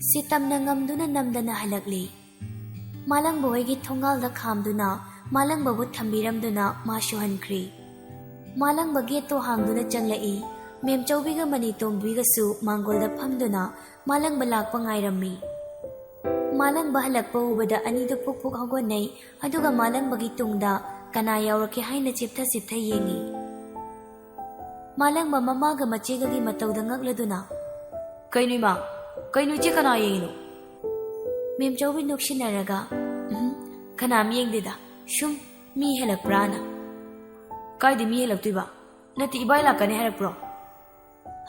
ꯁꯤꯇꯝꯅ ꯉꯝꯗꯨꯅ ꯅꯝꯗꯅ ꯍꯜꯂꯛꯂꯦ꯫ ꯃꯥꯂꯪꯕ ꯍꯣꯏꯒꯤ ꯊꯣꯡꯒꯥꯜꯗ ꯈꯥꯝꯗꯨꯅ ꯃꯥꯂꯪꯕꯕꯨ ꯊꯝꯕꯤꯔꯝꯗꯨꯅ ꯃꯥꯁꯨ ꯍꯟꯈ꯭ꯔꯦ꯫ ꯃꯥꯂꯪꯕ ꯒꯦꯠꯇꯣ ꯍꯥꯡꯗꯨꯅ ꯆꯪꯂꯛꯏ꯫ ꯃꯦꯝꯆꯧꯕꯤꯒ ꯃꯅꯤꯇꯣꯝꯕꯤꯒꯁꯨ ꯃꯥꯡꯒꯣꯜꯗ ꯐꯝꯗꯨꯅ ꯃꯥꯂꯪꯕ ꯂꯥꯛꯄ ꯉꯥꯏꯔꯝꯃꯤ꯫ ꯃꯥꯂꯪꯕ ꯍꯜꯂꯛꯄ ꯎꯕꯗ ꯑꯅꯤꯗꯨ ꯄꯨꯛ ꯄꯨꯛ ꯍꯧꯒꯠꯅꯩ, ꯑꯗꯨꯒ ꯃꯥꯂꯪꯕꯒꯤ ꯇꯨꯡꯗ ꯀꯅꯥ ꯌꯥꯎꯔꯛꯀꯦ ꯍꯥꯏꯅ ꯆꯤꯞꯊ ꯆꯤꯞꯊ ꯌꯦꯡꯏ꯫ ꯃꯥꯂꯪꯕ ꯃꯃꯥꯒ ꯃꯆꯦꯒꯒꯤ ꯃꯇꯧꯗ ꯉꯛꯂꯗꯨꯅ, "ꯀꯩꯅꯣ ꯏꯃꯥ? ꯀꯩꯅꯣ ꯏꯆꯦ, ꯀꯅꯥ ꯌꯦꯡꯉꯤꯅꯣ?" ꯃꯦꯝꯆꯧꯕꯤ ꯅꯣꯛꯁꯤꯟꯅꯔꯒ, "ꯎꯝ, ꯀꯅꯥꯝ ꯌꯦꯡꯗꯦꯗ, ꯁꯨꯝ ꯃꯤ ꯍꯦꯜꯂꯛꯄ꯭ꯔꯥꯅ꯫" "ꯀꯥꯏꯗ ꯃꯤ ꯍꯦꯜꯂꯛꯇꯣꯏꯕ? ꯅꯠꯇꯦ, ꯏꯕꯥꯏ ꯂꯥꯛꯀꯅꯤ ꯍꯥꯏꯔꯛꯄ꯭ꯔꯣ?"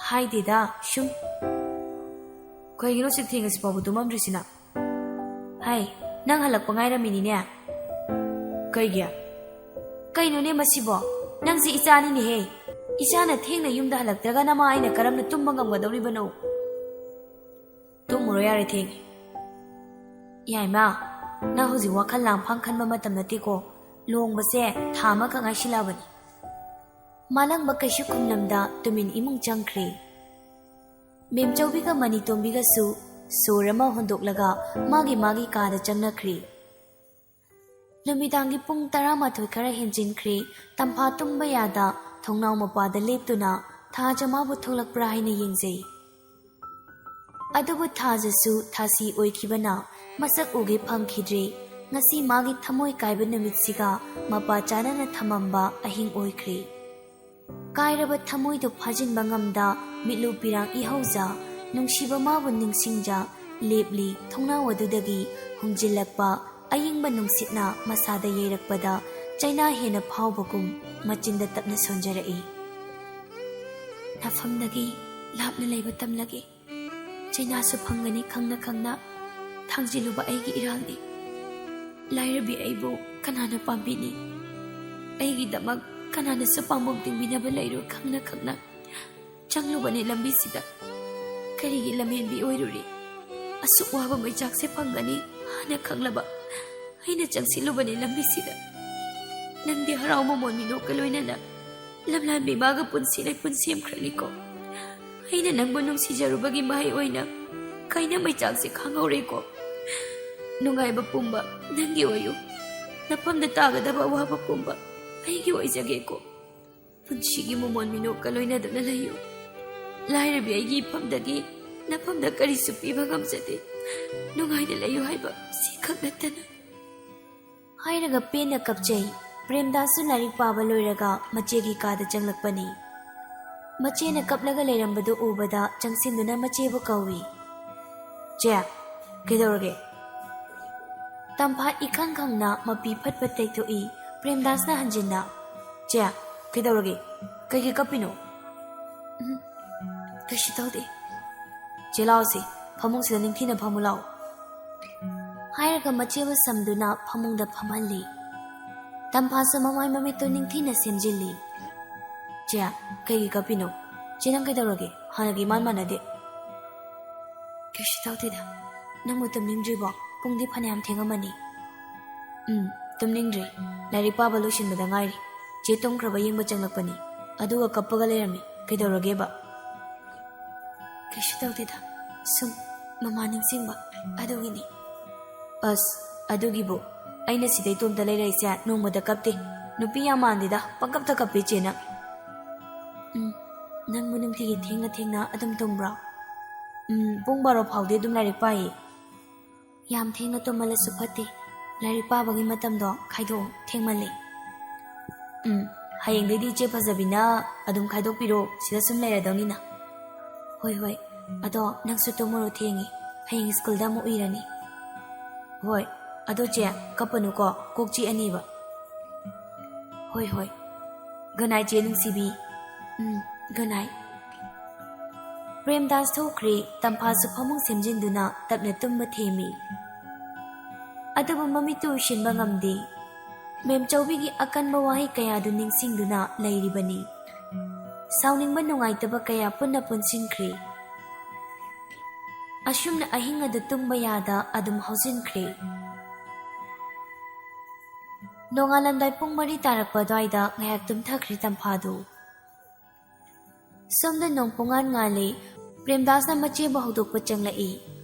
"ꯍꯥꯏꯗꯦꯗ, ꯁꯨꯝ꯫" "ꯀꯩꯒꯤꯅꯣ ꯑꯁꯨꯛ ꯊꯦꯡꯉꯁꯤ ꯐꯥꯎꯕ ꯇꯨꯝꯃꯝꯗ꯭ꯔꯤꯁꯤꯅ?" "ꯍꯥꯏ, ꯅꯪ ꯍꯜꯂꯛꯄ ꯉꯥꯏꯔꯝꯃꯤꯅꯤꯅꯦ꯫" "ꯀꯩꯒꯤ?" "ꯀꯩꯅꯣꯅꯦ ꯃꯁꯤꯕꯣ? ꯅꯪꯁꯦ ꯏꯆꯥꯅꯤꯅꯦꯍꯦ꯫ ꯏꯆꯥꯅ ꯊꯦꯡꯅ ꯌꯨꯝꯗ ꯍꯜꯂꯛꯇ꯭ꯔꯒ ꯅꯃꯥ ꯑꯩꯅ ꯀꯔꯝꯅ ꯇꯨꯝꯕ ꯉꯝꯒꯗꯧꯔꯤꯕꯅꯣ?" "ꯇꯨꯝꯃꯨꯔꯣ ꯌꯥꯔꯦ, ꯊꯦꯡꯉꯦ꯫" "ꯌꯥꯏꯃ, ꯅꯪ ꯍꯧꯖꯤꯛ ꯋꯥꯈꯜ ꯂꯥꯡꯐꯥꯡ ꯈꯟꯕ ꯃꯇꯝ ꯅꯠꯇꯦꯀꯣ꯫ ꯂꯨꯍꯣꯡꯕꯁꯦ ꯊꯥ ꯑꯃꯈꯛ ꯉꯥꯏꯁꯤꯜꯂꯛꯑꯕꯅꯤ꯫" ꯃꯥꯂꯪꯕ ꯀꯩꯁꯨ ꯈꯨꯝꯂꯝꯗ ꯇꯨꯃꯤꯟ ꯏꯃꯨꯡ ꯆꯪꯈ꯭ꯔꯦ꯫ ꯃꯦꯝꯆꯧꯕꯤꯒ ꯃꯅꯤꯇꯣꯝꯕꯤꯒꯁꯨ ꯁꯣꯔ ꯑꯃ ꯍꯣꯟꯗꯣꯛꯂꯒ ꯃꯥꯒꯤ ꯃꯥꯒꯤ ꯀꯥꯗ ꯆꯪꯅꯈ꯭ꯔꯤ꯫ ꯅꯨꯃꯤꯗꯥꯡꯒꯤ ꯄꯨꯡ ꯇꯔꯥꯃꯥꯊꯣꯏ ꯈꯔ ꯍꯦꯟꯖꯤꯟꯈ꯭ꯔꯦ꯫ ꯇꯝꯐꯥ ꯇꯨꯝꯕ ꯌꯥꯗ ꯊꯣꯡꯅꯥꯎ ꯃꯄꯥꯗ ꯂꯦꯞꯇꯨꯅ ꯊꯥꯖ ꯃꯥꯕꯨ ꯊꯣꯛꯂꯛꯄ꯭ꯔꯥ ꯍꯥꯏꯅ ꯌꯦꯡꯖꯩ꯫ ꯑꯗꯨꯕꯨ ꯊꯥꯖꯁꯨ ꯊꯥꯁꯤ ꯑꯣꯏꯈꯤꯕꯅ ꯃꯁꯛ ꯎꯒꯦ ꯐꯪꯈꯤꯗ꯭ꯔꯦ꯫ ꯉꯁꯤ ꯃꯥꯒꯤ ꯊꯃꯣꯏ ꯀꯥꯏꯕ ꯅꯨꯃꯤꯠꯁꯤꯒ ꯃꯄꯥ ꯆꯥꯅꯅ ꯊꯝꯃꯝꯕ ꯑꯍꯤꯡ ꯑꯣꯏꯈ꯭ꯔꯦ꯫ ꯀꯥꯏꯔꯕ ꯊꯃꯣꯏꯗꯨ ꯐꯥꯖꯤꯟꯕ ꯉꯝꯗ ꯃꯤꯠꯂꯨ ꯄꯤꯔꯥꯡ ꯏꯍꯧꯖ, ꯅꯨꯡꯁꯤꯕ ꯃꯥꯕꯨ ꯅꯤꯡꯁꯤꯡꯖ ꯂꯦꯞꯂꯤ꯫ ꯊꯣꯡꯅꯥꯎ ꯑꯗꯨꯗꯒꯤ ꯍꯨꯝꯖꯤꯜꯂꯛꯄ ꯑꯌꯤꯡꯕ ꯅꯨꯡꯁꯤꯠꯅ ꯃꯁꯥꯗ ꯌꯩꯔꯛꯄꯗ ꯆꯩꯅꯥ ꯍꯦꯟꯅ ꯐꯥꯎꯕꯒꯨꯝ ꯃꯆꯤꯟꯗ ꯇꯞꯅ ꯁꯣꯟꯖꯔꯛꯏ꯫ ꯅꯐꯝꯗꯒꯤ ꯂꯥꯞꯅ ꯂꯩꯕ ꯇꯝꯂꯒꯦ꯫ ꯆꯩꯅꯥꯁꯨ ꯐꯪꯒꯅꯤ ꯈꯪꯅ ꯈꯪꯅ ꯊꯥꯡꯖꯤꯜꯂꯨꯕ ꯑꯩꯒꯤ ꯏꯔꯥꯜꯅꯤ꯫ ꯂꯥꯏꯔꯕꯤ ꯑꯩꯕꯨ ꯀꯅꯥꯅ ꯄꯥꯝꯕꯤꯅꯤ? ꯑꯩꯒꯤꯗꯃꯛ ꯀꯅꯥꯅꯁꯨ ꯄꯥꯝꯕꯣꯝ ꯇꯤꯡꯕꯤꯅꯕ ꯂꯩꯔꯣꯏ ꯈꯪꯅ ꯈꯪꯅ ꯆꯪꯂꯨꯕꯅꯤ ꯂꯝꯕꯤꯁꯤꯗ꯫ ꯀꯔꯤꯒꯤ ꯂꯝꯍꯦꯟꯕꯤ ꯑꯣꯏꯔꯨꯔꯤ? ꯑꯁꯨꯛ ꯋꯥꯕ ꯃꯩꯆꯥꯛꯁꯦ ꯐꯪꯒꯅꯤ ꯍꯥꯏꯅ ꯈꯪꯂꯕ ꯑꯩꯅ ꯆꯪꯁꯤꯜꯂꯨꯕꯅꯤ ꯂꯝꯕꯤꯁꯤꯗ꯫ ꯅꯪꯗꯤ ꯍꯔꯥꯎ ꯃꯃꯣꯟ ꯃꯤꯅꯣꯛꯀ ꯂꯣꯏꯅꯅ ꯂꯝꯂꯥꯟꯕꯤ ꯃꯥꯒ ꯄꯨꯟꯁꯤ ꯂꯩꯄꯨꯟ ꯁꯦꯝꯈ꯭ꯔꯅꯤꯀꯣ꯫ ꯑꯩꯅ ꯅꯪꯕꯨ ꯅꯨꯡꯁꯤꯖꯔꯨꯕꯒꯤ ꯃꯍꯩ ꯑꯣꯏꯅ ꯀꯩꯅ ꯃꯩꯆꯥꯛꯁꯦ ꯈꯥꯡꯍꯧꯔꯦꯀꯣ꯫ ꯅꯨꯡꯉꯥꯏꯕ ꯄꯨꯝꯕ ꯅꯪꯒꯤ ꯑꯣꯏꯌꯨ꯫ ꯅꯐꯝꯗ ꯇꯥꯒꯗꯕ ꯑꯋꯥꯕ ꯄꯨꯝꯕ ꯑꯩꯒꯤ ꯑꯣꯏꯖꯒꯦꯀꯣ꯫ ꯄꯨꯟꯁꯤꯒꯤ ꯃꯃꯣꯟ ꯃꯤꯅꯣꯛꯀ ꯂꯣꯏꯅꯗꯨꯅ ꯂꯩꯌꯨ꯫ ꯂꯥꯏꯔꯕꯤ ꯑꯩꯒꯤ ꯏꯐꯝꯗꯒꯤ ꯅꯐꯝꯗ ꯀꯔꯤꯁꯨ ꯄꯤꯕ ꯉꯝꯖꯗꯦ꯫ ꯅꯨꯡꯉꯥꯏꯅ ꯂꯩꯌꯨ ꯍꯥꯏꯕ ꯁꯤ ꯈꯛ ꯅꯠꯇꯅ꯫ ꯍꯥꯏꯔꯒ ꯄꯦꯟꯅ ꯀꯞꯆꯩ꯫ ꯄ꯭ꯔꯦꯝꯗꯥꯁꯁꯨ ꯂꯥꯏꯔꯤꯛ ꯄꯥꯕ ꯂꯣꯏꯔꯒ ꯃꯆꯦꯒꯤ ꯀꯥꯗ ꯆꯪꯂꯛꯄꯅꯤ꯫ ꯃꯆꯦꯅ ꯀꯞꯂꯒ ꯂꯩꯔꯝꯕꯗꯨ ꯎꯕꯗ ꯆꯪꯁꯤꯟꯗꯨꯅ ꯃꯆꯦꯕꯨ ꯀꯧꯏ꯫ "ꯆꯦ, ꯀꯩꯗꯧꯔꯒꯦ?" ꯇꯝꯐꯥ ꯏꯈꯪ ꯈꯪꯅ ꯃꯄꯤ ꯐꯠ ꯐꯠ ꯇꯩꯊꯣꯛꯏ꯫ ꯄ꯭ꯔꯦꯝꯗꯥꯁꯅ ꯍꯟꯖꯤꯟꯅ, "ꯆꯦ, ꯀꯩꯗꯧꯔꯒꯦ? ꯀꯩꯒꯤ ꯀꯞꯄꯤꯅꯣ?" "ꯎꯝ, ꯀꯩꯁꯨ ꯇꯧꯗꯦ꯫" "ꯆꯦ, ꯂꯥꯎꯁꯤ, ꯐꯃꯨꯡꯁꯤꯗ ꯅꯤꯡꯊꯤꯅ ꯐꯝꯃꯨ ꯂꯥꯎ꯫" ꯍꯥꯏꯔꯒ ꯃꯆꯦꯕꯨ ꯁꯝꯗꯨꯅ ꯐꯃꯨꯡꯗ ꯐꯝꯍꯜꯂꯤ꯫ ꯇꯝꯐꯥꯁꯨ ꯃꯃꯥꯏ ꯃꯃꯤꯠꯇꯨ ꯅꯤꯡꯊꯤꯅ ꯁꯦꯝꯖꯤꯜꯂꯤ꯫ "ꯆꯦ, ꯀꯩꯒꯤ ꯀꯞꯄꯤꯅꯣ? ꯆꯦ, ꯅꯪ ꯀꯩꯗꯧꯔꯒꯦ? ꯍꯥꯟꯅꯒ ꯏꯃꯥꯟ ꯃꯥꯟꯅꯗꯦ꯫" "ꯀꯩꯁꯨ ꯇꯧꯗꯦꯗ꯫ ꯅꯪꯕꯨ ꯇꯨꯝꯅꯤꯡꯗ꯭ꯔꯤꯕꯣ? ꯄꯨꯡꯗꯤ ꯐꯅꯌꯥꯝ ꯊꯦꯡꯉꯝꯃꯅꯤ꯫" "ꯎꯝ, ꯇꯨꯝꯅꯤꯡꯗ꯭ꯔꯤ꯫ ꯂꯥꯏꯔꯤꯛ ꯄꯥꯕ ꯂꯣꯏꯁꯤꯟꯕꯗ ꯉꯥꯏꯔꯤ꯫ ꯆꯦ ꯇꯨꯝꯈ꯭ꯔꯕ ꯌꯦꯡꯕ ꯆꯪꯂꯛꯄꯅꯤ꯫ ꯑꯗꯨꯒ ꯀꯞꯄꯒ ꯂꯩꯔꯝꯃꯤ꯫ ꯀꯩꯗꯧꯔꯒꯦꯕ?" "ꯀꯩꯁꯨ ꯇꯧꯗꯦꯗ꯫ ꯁꯨꯝ ꯃꯃꯥ ꯅꯤꯡꯁꯤꯡꯕ ꯑꯗꯨꯒꯤꯅꯤ꯫ ꯑꯁ, ꯑꯗꯨꯒꯤꯕꯨ ꯑꯩꯅ ꯁꯤꯗꯩ ꯏꯇꯣꯝꯇ ꯂꯩꯔꯛꯏꯁꯦ ꯅꯣꯡꯃꯗ ꯀꯞꯇꯦ꯫ ꯅꯨꯄꯤ ꯌꯥꯝ ꯃꯥꯟꯗꯦꯗ, ꯄꯪꯀꯞꯇ ꯀꯞꯄꯤ ꯆꯦꯅ꯫ ꯎꯝ, ꯅꯪꯕꯨ ꯅꯨꯡꯇꯤꯒꯤ ꯊꯦꯡꯅ ꯊꯦꯡꯅ ꯑꯗꯨꯝ ꯇꯨꯝꯕ꯭ꯔꯣ? ꯎꯝ, ꯄꯨꯡ ꯕꯥꯔꯣ ꯐꯥꯎꯗꯤ ꯑꯗꯨꯝ ꯂꯥꯏꯔꯤꯛ ꯄꯥꯏꯌꯦ꯫ ꯌꯥꯝ ꯊꯦꯡꯅ ꯇꯨꯝꯃꯜꯂꯁꯨ ꯐꯠꯇꯦ꯫ ꯂꯥꯏꯔꯤꯛ ꯄꯥꯕꯒꯤ ꯃꯇꯝꯗꯣ ꯈꯥꯏꯗꯣꯛꯑꯣ, ꯊꯦꯡꯃꯜꯂꯦ꯫ ꯎꯝ, ꯍꯌꯦꯡꯗꯩꯗꯤ ꯏꯆꯦ ꯐꯖꯕꯤꯅ ꯑꯗꯨꯝ ꯈꯥꯏꯗꯣꯛꯄꯤꯔꯣ, ꯁꯤꯗ ꯁꯨꯝ ꯂꯩꯔꯗꯧꯅꯤꯅ꯫ ꯍꯣꯏ, ꯍꯣꯏ꯫ ꯑꯗꯣ ꯅꯪꯁꯨ ꯇꯨꯝꯃꯨꯔꯣ, ꯊꯦꯡꯉꯦ꯫ ꯍꯌꯦꯡ ꯁ꯭ꯀꯨꯜꯗ ꯑꯃꯨꯛ ꯎꯏꯔꯅꯤ꯫ ꯍꯣꯏ꯫ ꯑꯗꯣ ꯆꯦ, ꯀꯞꯄꯅꯨꯀꯣ, ꯀꯣꯛ ꯆꯤꯛꯑꯅꯤꯕ꯫ ꯍꯣꯏ, ꯍꯣꯏ꯫ Good night, ꯆꯦ ꯅꯨꯡꯁꯤꯕꯤ꯫ ꯎꯝ, good night꯫ ꯄ꯭ꯔꯦꯝꯗꯥꯁ ꯊꯣꯛꯈ꯭ꯔꯦ, ꯇꯝꯐꯥꯁꯨ ꯐꯃꯨꯡ ꯁꯦꯝꯖꯤꯟꯗꯨꯅ ꯇꯞꯅ ꯇꯨꯝꯕ ꯊꯦꯝꯃꯤ꯫ ꯑꯗꯨꯕꯨ ꯃꯃꯤꯠꯇꯨ ꯎꯏꯁꯤꯟꯕ ꯉꯝꯗꯦ꯫ ꯃꯦꯝꯆꯧꯕꯤꯒꯤ ꯑꯀꯟꯕ ꯋꯥꯍꯩ ꯀꯌꯥꯗꯨ ꯅꯤꯡꯁꯤꯡꯗꯨꯅ ꯂꯩꯔꯤꯕꯅꯤ꯫ ꯁꯥꯎꯅꯤꯡꯕ ꯅꯨꯡꯉꯥꯏꯇꯕ ꯀꯌꯥ ꯄꯨꯟꯅ ꯄꯨꯟꯁꯤꯟꯈ꯭ꯔꯦ꯫ ꯑꯁꯨꯝꯅ ꯑꯍꯤꯡ ꯑꯗꯨ ꯇꯨꯝꯕ ꯌꯥꯗ ꯑꯗꯨꯝ ꯍꯧꯖꯤꯟꯈ꯭ꯔꯦ꯫ ꯅꯣꯡꯉꯥꯜꯂꯝꯗꯥꯏ ꯄꯨꯡ ꯃꯔꯤ ꯇꯥꯔꯛꯄ ꯑꯗꯨꯋꯥꯏꯗ ꯉꯥꯏꯍꯥꯛ ꯇꯨꯝꯊꯈ꯭ꯔꯦ ꯇꯝꯐꯥꯗꯨ꯫ ꯁꯣꯝꯗ ꯅꯣꯡ ꯄꯨꯡꯉꯥꯟ ꯉꯥꯜꯂꯤ꯫ ꯄ꯭ꯔꯦꯝꯗꯥꯁꯅ ꯃꯆꯦꯕꯨ ꯍꯧꯗꯣꯛꯄ ꯆꯪꯂꯛꯏ꯫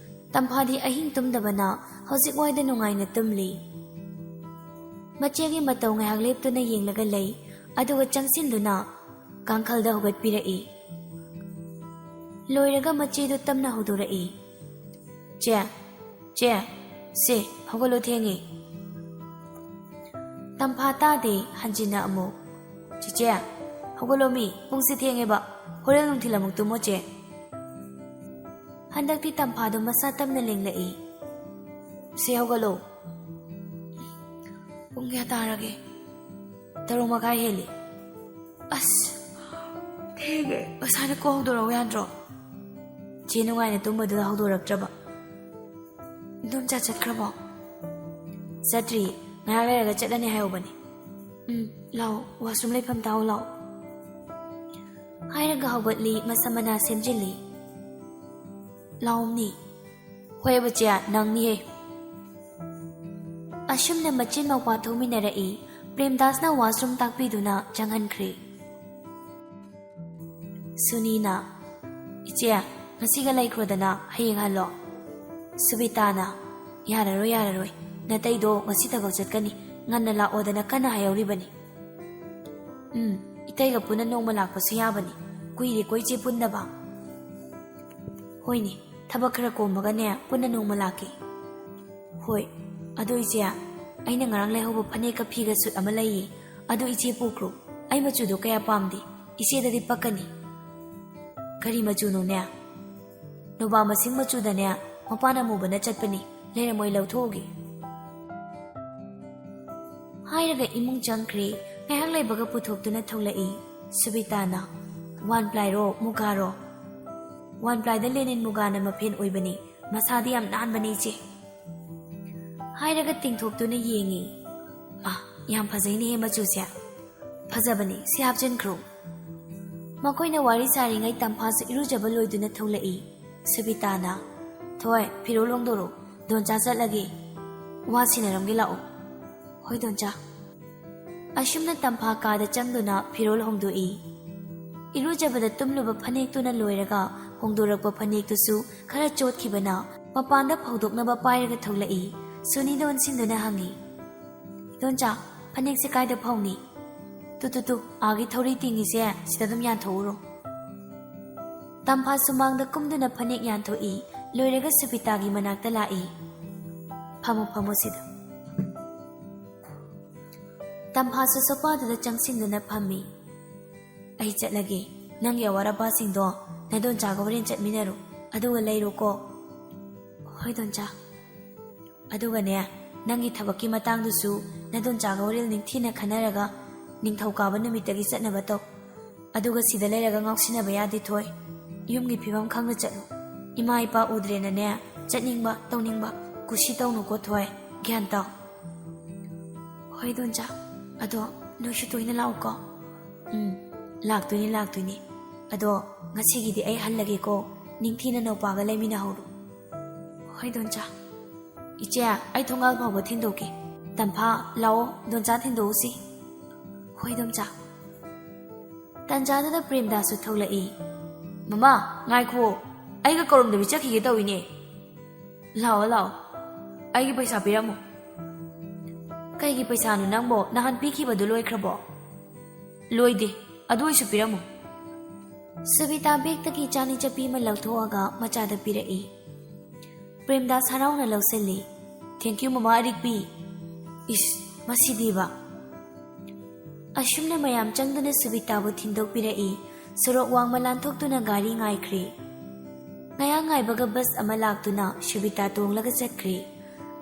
ꯇꯝꯐꯥꯗꯤ ꯑꯍꯤꯡ ꯇꯨꯝꯗꯕꯅ ꯍꯧꯖꯤꯛ ꯋꯥꯏꯗ ꯅꯨꯡꯉꯥꯏꯅ ꯇꯨꯝꯂꯤ꯫ ꯃꯆꯦꯒꯤ ꯃꯇꯧ ꯉꯥꯏꯍꯥꯛ ꯂꯦꯞꯇꯨꯅ ꯌꯦꯡꯂꯒ ꯂꯩ, ꯑꯗꯨꯒ ꯆꯪꯁꯤꯟꯗꯨꯅ ꯀꯥꯡꯈꯜꯗ ꯍꯧꯒꯠꯄꯤꯔꯛꯏ꯫ ꯂꯣꯏꯔꯒ ꯃꯆꯦꯗꯨ ꯇꯞꯅ ꯍꯧꯗꯣꯔꯛꯏ꯫ "ꯆꯦ, ꯆꯦ, ꯁꯦ, ꯍꯧꯒꯠꯂꯣ, ꯊꯦꯡꯉꯦ꯫" ꯇꯝꯐꯥ ꯇꯥꯗꯦ, ꯍꯟꯖꯤꯟꯅ ꯑꯃꯨꯛ, "ꯆꯦꯆꯦ, ꯍꯧꯒꯠꯂꯣ ꯃꯤ, ꯄꯨꯡꯁꯦ ꯊꯦꯡꯉꯦꯕ, ꯍꯣꯔꯦꯟ ꯅꯨꯡꯊꯤꯜ ꯑꯃꯨꯛ ꯇꯨꯝꯃꯣ ꯆꯦ꯫" ꯍꯟꯗꯛꯇꯤ ꯇꯝꯐꯥꯗꯣ ꯃꯁꯥ ꯇꯞꯅ ꯂꯦꯡꯂꯛꯏ꯫ "ꯁꯦ, ꯍꯧꯒꯠꯂꯣ꯫" "ꯄꯨꯡ ꯀꯌꯥ ꯇꯥꯔꯒꯦ?" "ꯇꯔꯨꯛ ꯃꯈꯥꯏ ꯍꯦꯜꯂꯤ꯫" "ꯑꯁ, ꯊꯦꯡꯉꯦ, ꯉꯁꯥꯏꯅ ꯀꯣꯜ ꯍꯧꯗꯣꯔꯛꯎ ꯌꯥꯗ꯭ꯔꯣ?" "ꯆꯦ ꯅꯨꯡꯉꯥꯏꯅ ꯇꯨꯝꯕꯗꯨꯗ ꯍꯧꯗꯣꯔꯛꯇ꯭ꯔꯕ꯫" "ꯏꯗꯣꯝꯆꯥ ꯆꯠꯈ꯭ꯔꯕꯣ?" "ꯆꯠꯇ꯭ꯔꯤ, ꯉꯥꯏꯍꯥꯛ ꯂꯩꯔꯒ ꯆꯠꯂꯅꯤ ꯍꯥꯏꯍꯧꯕꯅꯤ꯫" "ꯎꯝ, ꯂꯥꯛꯑꯣ, ꯋꯥꯁꯔꯨꯝ ꯂꯩꯐꯝ ꯇꯥꯛꯑꯣ ꯂꯥꯛꯑꯣ꯫" ꯍꯥꯏꯔꯒ ꯍꯧꯒꯠꯂꯤ, ꯃꯁꯝ ꯃꯅꯥ ꯁꯦꯝꯖꯤꯜꯂꯤ꯫ "ꯂꯥꯛꯑꯣꯅꯤ꯫" "ꯍꯣꯏꯕ ꯆꯦ, ꯅꯪꯅꯤꯍꯦ꯫" ꯑꯁꯨꯝꯅ ꯃꯆꯤꯟ ꯃꯧꯄꯥ ꯊꯣꯛꯃꯤꯟꯅꯔꯛꯏ꯫ ꯄ꯭ꯔꯦꯝꯗꯥꯁꯅ ꯋꯥꯁꯔꯨꯝ ꯇꯥꯛꯄꯤꯗꯨꯅ ꯆꯪꯍꯟꯈ꯭ꯔꯦ꯫ ꯁꯨꯅꯤꯅ, "ꯏꯆꯦ, ꯉꯁꯤꯒ ꯂꯩꯈ꯭ꯔꯣꯗꯅ, ꯍꯌꯦꯡ ꯍꯜꯂꯣ꯫" ꯁꯨꯕꯤꯇꯥꯅ, "ꯌꯥꯔꯔꯣꯏ, ꯌꯥꯔꯔꯣꯏ꯫ ꯅꯇꯩꯗꯣ ꯉꯁꯤ ꯊꯕꯛ ꯆꯠꯀꯅꯤ꯫ ꯉꯟꯅ ꯂꯥꯛꯑꯣꯗꯅ ꯀꯟꯅ ꯍꯥꯏꯍꯧꯔꯤꯕꯅꯤ꯫" "ꯎꯝ, ꯏꯇꯩꯒ ꯄꯨꯟꯅ ꯅꯣꯡꯃ ꯂꯥꯛꯄꯁꯨ ꯌꯥꯕꯅꯤ꯫ ꯀꯨꯏꯔꯦꯀꯣ ꯏꯆꯦ ꯄꯨꯟꯗꯕ꯫" "ꯍꯣꯏꯅꯦ, ꯊꯕꯛ ꯈꯔ ꯀꯣꯝꯕꯒꯅꯦ ꯄꯨꯟꯅ ꯅꯣꯡꯃ ꯂꯥꯛꯀꯦ꯫" "ꯍꯣꯏ, ꯑꯗꯣ ꯏꯆꯦ, ꯑꯩꯅ ꯉꯔꯥꯡ ꯂꯩꯍꯧꯕ ꯐꯅꯦꯛꯀ ꯐꯤꯒ ꯁꯨꯠ ꯑꯃ ꯂꯩꯌꯦ꯫ ꯑꯗꯨ ꯏꯆꯦ ꯄꯨꯈ꯭ꯔꯣ꯫ ꯑꯩ ꯃꯆꯨꯗꯣ ꯀꯌꯥ ꯄꯥꯝꯗꯦ꯫ ꯏꯆꯦꯗꯗꯤ ꯄꯛꯀꯅꯤ꯫" "ꯀꯔꯤ ꯃꯆꯨꯅꯣꯅꯦ?" "ꯅꯣꯕꯥ ꯃꯁꯤꯡ ꯃꯆꯨꯗꯅꯦ, ꯃꯄꯥꯟ ꯑꯃꯨꯕꯅ ꯆꯠꯄꯅꯤ꯫ ꯂꯩꯔꯝꯃꯣꯏ, ꯂꯧꯊꯣꯛꯎꯒꯦ꯫" ꯍꯥꯏꯔꯒ ꯏꯃꯨꯡ ꯆꯪꯈ꯭ꯔꯦ꯫ ꯉꯥꯏꯍꯥꯛ ꯂꯩꯕꯒ ꯄꯨꯊꯣꯛꯇꯨꯅ ꯊꯣꯛꯂꯛꯏ꯫ ꯁꯨꯕꯤꯇꯥꯅ, "ꯋꯥꯟ ꯄ꯭ꯂꯥꯏꯔꯣ, ꯃꯨꯒꯥꯔꯣ?" "ꯋꯥꯟ ꯄ꯭ꯂꯥꯏꯗ ꯂꯦꯅꯤꯟ ꯃꯨꯒꯥꯅ ꯃꯐꯦꯟ ꯑꯣꯏꯕꯅꯤ꯫ ꯃꯁꯥꯗꯤ ꯌꯥꯝ ꯅꯥꯟꯕꯅꯤ ꯏꯆꯦ꯫" ꯍꯥꯏꯔꯒ ꯇꯤꯡꯊꯣꯛꯇꯨꯅ ꯌꯦꯡꯉꯤ꯫ "ꯃꯥ, ꯌꯥꯝ ꯐꯖꯩꯅꯦꯍꯦ ꯃꯆꯨꯁꯦ꯫" "ꯐꯖꯕꯅꯤ, ꯁꯤ ꯍꯥꯞꯆꯤꯟꯈ꯭ꯔꯣ꯫" ꯃꯈꯣꯏꯅ ꯋꯥꯔꯤ ꯁꯥꯔꯤꯉꯩ ꯇꯝꯐꯥꯁꯨ ꯏꯔꯨꯖꯕ ꯂꯣꯏꯗꯨꯅ ꯊꯣꯛꯂꯛꯏ꯫ ꯁꯨꯕꯤꯇꯥꯅ, "ꯊꯣꯏ, ꯐꯤꯔꯣꯜ ꯍꯣꯡꯗꯣꯔꯣ꯫ ꯗꯣꯟꯆꯥ ꯆꯠꯂꯒꯦ꯫ ꯋꯥ ꯁꯤꯟꯅꯔꯝꯒꯦ, ꯂꯥꯛꯑꯣ꯫" "ꯍꯣꯏ ꯗꯣꯟꯆꯥ꯫" ꯑꯁꯨꯝꯅ ꯇꯝꯐꯥ ꯀꯥꯗ ꯆꯪꯗꯨꯅ ꯐꯤꯔꯣꯜ ꯍꯣꯡꯗꯣꯛꯏ꯫ ꯏꯔꯨꯖꯕꯗ ꯇꯨꯝꯂꯨꯕ ꯐꯅꯦꯛꯇꯨꯅ ꯂꯣꯏꯔꯒ ꯍꯣꯡꯗꯣꯔꯛꯄ ꯐꯅꯦꯛꯇꯨꯁꯨ ꯈꯔ ꯆꯣꯠꯈꯤꯕꯅ ꯃꯄꯥꯟꯗ ꯐꯧꯗꯣꯛꯅꯕ ꯄꯥꯏꯔꯒ ꯊꯣꯛꯂꯛꯏ꯫ ꯁꯨꯅꯤꯗ ꯑꯣꯟꯁꯤꯟꯗꯨꯅ ꯍꯪꯉꯤ, "ꯗꯣꯟꯆꯥ, ꯐꯅꯦꯛꯁꯦ ꯀꯥꯏꯗ ꯐꯧꯅꯤ?" "ꯇꯨ, ꯇꯨ, ꯇꯨ, ꯑꯥꯒꯤ ꯊꯧꯔꯤ ꯇꯤꯡꯉꯤꯁꯦ ꯁꯤꯗ ꯑꯗꯨꯝ ꯌꯥꯟꯊꯣꯛꯎꯔꯣ꯫" ꯇꯝꯐꯥ ꯁꯨꯃꯥꯡꯗ ꯀꯨꯝꯗꯨꯅ ꯐꯅꯦꯛ ꯌꯥꯟꯊꯣꯛꯏ꯫ ꯂꯣꯏꯔꯒ ꯁꯨꯕꯤꯇꯥꯒꯤ ꯃꯅꯥꯛꯇ ꯂꯥꯛꯏ꯫ "ꯐꯝꯃꯣ, ꯐꯝꯃꯣ ꯁꯤꯗ꯫" ꯇꯝꯐꯥꯁꯨ ꯁꯣꯐꯥꯗꯨꯗ ꯆꯪꯁꯤꯟꯗꯨꯅ ꯐꯝꯃꯤ꯫ "ꯑꯩ ꯆꯠꯂꯒꯦ꯫ ꯅꯪꯒꯤ ꯑꯋꯥꯠ ꯑꯄꯥꯁꯤꯡꯗꯣ ꯅꯗꯣꯟꯆꯥꯒ ꯍꯣꯔꯦꯟ ꯆꯠꯃꯤꯟꯅꯔꯨ, ꯑꯗꯨꯒ ꯂꯩꯔꯨꯀꯣ꯫" "ꯍꯣꯏ ꯗꯣꯟꯆꯥ꯫" "ꯑꯗꯨꯒꯅꯦ, ꯅꯪꯒꯤ ꯊꯕꯛꯀꯤ ꯃꯇꯥꯡꯗꯨꯁꯨ ꯅꯗꯣꯟꯆꯥꯒ ꯍꯣꯔꯦꯟ ꯅꯤꯡꯊꯤꯅ ꯈꯟꯅꯔꯒ ꯅꯤꯡꯊꯧꯀꯥꯕ ꯅꯨꯃꯤꯠꯇꯒꯤ ꯆꯠꯅꯕ ꯇꯧ꯫ ꯑꯗꯨꯒ ꯁꯤꯗ ꯂꯩꯔꯒ ꯉꯥꯎꯁꯤꯟꯅꯕ ꯌꯥꯗꯦ ꯊꯣꯏ꯫ ꯌꯨꯝꯒꯤ ꯐꯤꯕꯝ ꯈꯪꯅ ꯆꯠꯂꯨ꯫ ꯏꯃꯥ ꯏꯄꯥ ꯎꯗ꯭ꯔꯦꯅꯅꯦ, ꯆꯠꯅꯤꯡꯕ ꯇꯧꯅꯤꯡꯕ ꯀꯨꯁꯤ ꯇꯧꯅꯨꯀꯣ ꯊꯣꯏ꯫ ꯒ꯭ꯌꯥꯟ ꯇꯥꯎ꯫" "ꯍꯣꯏ ꯗꯣꯟꯆꯥ, ꯑꯗꯣ ꯅꯣꯏꯁꯨ ꯇꯣꯏꯅ ꯂꯥꯛꯎꯀꯣ꯫" "ꯎꯝ, ꯂꯥꯛꯇꯣꯏꯅꯤ, ꯂꯥꯛꯇꯣꯏꯅꯤ꯫ ꯑꯗꯣ ꯉꯁꯤꯒꯤꯗꯤ ꯑꯩ ꯍꯜꯂꯒꯦꯀꯣ꯫ ꯅꯤꯡꯊꯤꯅ ꯅꯧꯄꯥꯒ ꯂꯩꯃꯤꯟꯅꯍꯧꯔꯣ꯫" "ꯍꯣꯏ ꯗꯣꯟꯆꯥ꯫" "ꯏꯆꯦ, ꯑꯩ ꯊꯣꯡꯒꯥꯜ ꯐꯥꯎꯕ ꯊꯤꯟꯗꯣꯛꯀꯦ꯫ ꯇꯝꯐꯥ, ꯂꯥꯛꯑꯣ, ꯗꯣꯟꯆꯥ ꯊꯤꯟꯗꯣꯛꯎꯁꯤ꯫" "ꯍꯣꯏ ꯗꯣꯟꯆꯥ꯫" ꯇꯟꯖꯥꯗꯨꯗ ꯄ꯭ꯔꯦꯝꯗꯥꯁꯁꯨ ꯊꯣꯛꯂꯛꯏ꯫ "ꯃꯃꯥ, ꯉꯥꯏꯈꯣ, ꯑꯩꯒ ꯀꯧꯔꯝꯗꯕꯤ ꯆꯠꯈꯤꯒꯦ ꯇꯧꯏꯅꯦ꯫" ꯂꯥꯛꯑꯣ, ꯂꯥꯛꯑꯣ꯫ ꯑꯩꯒꯤ ꯄꯩꯁꯥ ꯄꯤꯔꯝꯃꯣ꯫ ꯀꯩꯒꯤ ꯄꯩꯁꯥꯅꯣ ꯅꯪꯕꯣ? ꯅꯍꯥꯟ ꯄꯤꯈꯤꯕꯗꯨ ꯂꯣꯏꯈ꯭ꯔꯕꯣ? ꯂꯣꯏꯗꯦ꯫ ꯑꯗꯨ ꯑꯣꯏꯁꯨ ꯄꯤꯔꯝꯃꯣ꯫ ꯁꯨꯕꯤꯇꯥ ꯕꯦꯒꯇꯒꯤ ꯆꯥꯅꯤ ꯆꯠꯄꯤ ꯑꯃ ꯂꯧꯊꯣꯛꯑꯒ ꯃꯆꯥꯗ ꯄꯤꯔꯛꯏ꯫ ꯄ꯭ꯔꯦꯝꯗꯥꯁ ꯍꯔꯥꯎꯅ ꯂꯧꯁꯤꯜꯂꯤ꯫ "Thank you, ꯃꯃꯥ ꯑꯔꯤꯛꯄꯤ꯫" ꯏꯁ, ꯃꯁꯤꯗꯤꯕ꯫ ꯑꯁꯨꯝꯅ ꯃꯌꯥꯝ ꯆꯪꯗꯨꯅ ꯁꯨꯕꯤꯇꯥꯕꯨ ꯊꯤꯟꯗꯣꯛꯄꯤꯔꯛꯏ꯫ ꯁꯣꯔꯣꯛ ꯋꯥꯡꯃ ꯂꯥꯟꯊꯣꯛꯇꯨꯅ ꯒꯥꯔꯤ ꯉꯥꯏꯈ꯭ꯔꯦ꯫ ꯉꯥꯏꯍꯥꯛ ꯉꯥꯏꯕꯒ ꯕꯁ ꯑꯃ ꯂꯥꯛꯇꯨꯅ ꯁꯨꯕꯤꯇꯥ ꯇꯣꯡꯂꯒ ꯆꯠꯈ꯭ꯔꯦ꯫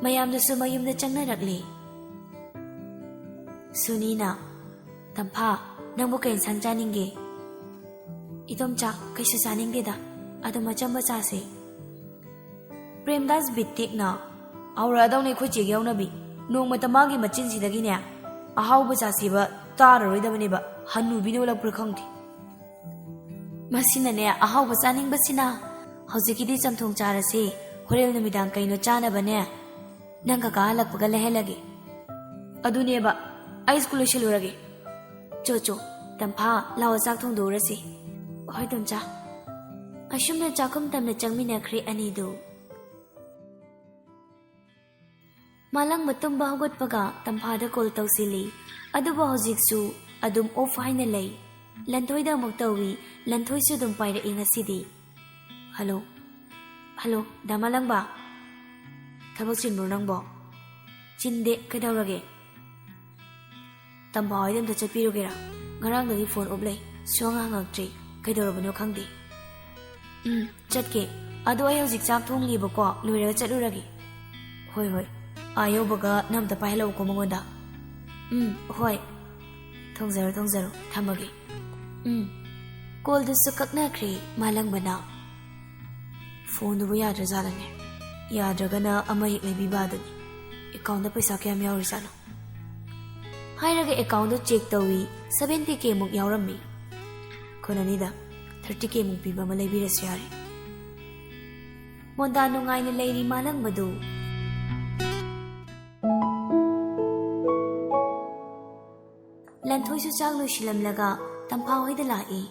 ꯃꯌꯥꯝꯗꯨꯁꯨ ꯃꯌꯨꯝꯗ ꯆꯪꯅꯔꯛꯂꯦ꯫ ꯁꯨꯅꯤꯅ, "ꯇꯝꯐꯥ, ꯅꯪꯕꯨ ꯀꯩ ꯏꯟꯁꯥꯡ ꯆꯥꯅꯤꯡꯒꯦ?" "ꯏꯗꯣꯝꯆꯥ, ꯀꯩꯁꯨ ꯆꯥꯅꯤꯡꯗꯦꯗ꯫ ꯑꯗꯨꯝ ꯑꯆꯝꯕ ꯆꯥꯁꯦ꯫" ꯄ꯭ꯔꯦꯝꯗꯥꯁ ꯕꯤꯠ ꯇꯦꯛꯅ, "ꯍꯧꯔꯛꯑꯗꯧꯅꯦ ꯑꯩꯈꯣꯏ ꯆꯦꯒꯤ ꯍꯧꯅꯕꯤ꯫ ꯅꯣꯡꯃꯇ ꯃꯥꯒꯤ ꯃꯆꯤꯟꯁꯤꯗꯒꯤꯅꯦ ꯑꯍꯥꯎꯕ ꯆꯥꯁꯦꯕ ꯇꯥꯔꯔꯣꯏꯗꯕꯅꯦꯕ꯫ ꯍꯟꯅꯨꯕꯤꯅ ꯑꯣꯜꯂꯛꯄ꯭ꯔꯥ ꯈꯪꯗꯦ꯫ ꯃꯁꯤꯅꯅꯦ ꯑꯍꯥꯎꯕ ꯆꯥꯅꯤꯡꯕꯁꯤꯅ꯫ ꯍꯧꯖꯤꯛꯀꯤꯗꯤ ꯆꯝꯊꯣꯡ ꯆꯥꯔꯁꯦ, ꯍꯣꯔꯦꯟ ꯅꯨꯃꯤꯗꯥꯡ ꯀꯩꯅꯣ ꯆꯥꯅꯕꯅꯦ ꯅꯪ ꯀꯀꯥ ꯍꯜꯂꯛꯄꯒ ꯂꯩꯍꯜꯂꯒꯦ꯫" "ꯑꯗꯨꯅꯦꯕ, ꯑꯩ ꯁ꯭ꯀꯨꯜ ꯂꯣꯏꯁꯤꯜꯂꯨꯔꯒꯦ꯫ ꯆꯣ ꯆꯣ, ꯇꯝꯐꯥ, ꯂꯥꯛꯑꯣ ꯆꯥꯛ ꯊꯣꯡꯗꯣꯛꯎꯔꯁꯤ꯫" "ꯍꯣꯏ ꯏꯗꯣꯝꯆꯥ꯫" ꯑꯁꯨꯝꯅ ꯆꯥꯛꯈꯨꯝ ꯇꯝꯅ ꯆꯪꯃꯤꯟꯅꯈ꯭ꯔꯦ ꯑꯅꯤꯗꯨ꯫ ꯃꯥꯂꯪꯕ ꯇꯨꯝꯕ ꯍꯧꯒꯠꯄꯒ ꯇꯝꯐꯥꯗ ꯀꯣꯜ ꯇꯧꯁꯤꯜꯂꯤ꯫ ꯑꯗꯨꯕꯨ ꯍꯧꯖꯤꯛꯁꯨ ꯑꯗꯨꯝ ꯑꯣꯐ ꯍꯥꯏꯅ ꯂꯩ꯫ ꯂꯟꯊꯣꯏꯗ ꯑꯃꯨꯛ ꯇꯧꯏ꯫ ꯂꯟꯊꯣꯏꯁꯨ ꯑꯗꯨꯝ ꯄꯥꯏꯔꯛꯏ ꯉꯁꯤꯗꯤ꯫ "ꯍꯜꯂꯣ꯫ ꯍꯜꯂꯣ, ꯗꯥ ꯃꯥꯂꯪꯕ꯫ ꯊꯕꯛ ꯆꯤꯟꯕ꯭ꯔꯣ ꯅꯪꯕꯣ?" "ꯆꯤꯟꯗꯦ, ꯀꯩꯗꯧꯔꯒꯦ?" "ꯇꯝꯐꯥ ꯍꯣꯏꯗ ꯑꯝꯇ ꯆꯠꯄꯤꯔꯨꯒꯦꯔꯥ? ꯉꯔꯥꯡꯗꯒꯤ ꯐꯣꯟ ꯑꯣꯞ ꯂꯩ, ꯁꯨꯡꯍꯪ ꯍꯪꯉꯛꯇ꯭ꯔꯤ꯫ ꯀꯩꯗꯧꯔꯕꯅꯣ ꯈꯪꯗꯦ꯫" "ꯎꯝ, ꯆꯠꯀꯦ꯫ ꯑꯗꯣ ꯑꯩ ꯍꯧꯖꯤꯛ ꯆꯥꯛ ꯊꯣꯡꯂꯤꯕꯀꯣ, ꯂꯣꯏꯔꯒ ꯆꯠꯂꯨꯔꯒꯦ꯫" "ꯍꯣꯏ, ꯍꯣꯏ꯫ ꯑꯥ ꯌꯧꯕꯒ ꯅꯪ ꯑꯝꯇ ꯄꯥꯏꯍꯜꯂꯛꯎꯀꯣ ꯃꯉꯣꯟꯗ꯫" "ꯎꯝ, ꯍꯣꯏ꯫ ꯊꯣꯡꯖꯔꯣ, ꯊꯣꯡꯖꯔꯣ꯫ ꯊꯝꯃꯒꯦ꯫" ꯎꯝ꯫ ꯀꯣꯜꯗꯨꯁꯨ ꯀꯛꯅꯈ꯭ꯔꯦ ꯃꯥꯂꯪꯕꯅ꯫ ꯐꯣꯟꯗꯨꯕꯨ ꯌꯥꯗ꯭ꯔꯖꯥꯠꯂꯅꯦ? ꯌꯥꯗ꯭ꯔꯒꯅ ꯑꯃ ꯍꯦꯛ ꯂꯩꯕꯤꯕ ꯑꯗꯨꯅꯤ꯫ ꯑꯦꯀꯥꯎꯟꯗ ꯄꯩꯁꯥ ꯀꯌꯥꯝ ꯌꯥꯎꯔꯤꯖꯥꯠꯅꯣ? ꯍꯥꯏꯔꯒ ꯑꯦꯀꯥꯎꯟꯗꯣ ꯆꯦꯛ ꯇꯧꯏ, ꯁꯚꯦꯟꯇꯤ ꯀꯦ ꯃꯨꯛ ꯌꯥꯎꯔꯝꯃꯤ꯫ ꯈꯣꯟꯅꯅꯤꯗ, ꯊꯥꯔꯇꯤ ꯀꯦ ꯃꯨꯛ ꯄꯤꯕ ꯑꯃ ꯂꯩꯕꯤꯔꯁꯨ ꯌꯥꯔꯦ꯫ ꯃꯣꯟꯗꯥ ꯅꯨꯡꯉꯥꯏꯅ ꯂꯩꯔꯤ ꯃꯥꯂꯪꯕꯗꯨ꯫ ꯂꯟꯊꯣꯏꯁꯨ ꯆꯥꯛ ꯂꯣꯏꯁꯤꯜꯂꯝꯂꯒ ꯇꯝꯐꯥ ꯍꯣꯏꯗ ꯂꯥꯛꯏ꯫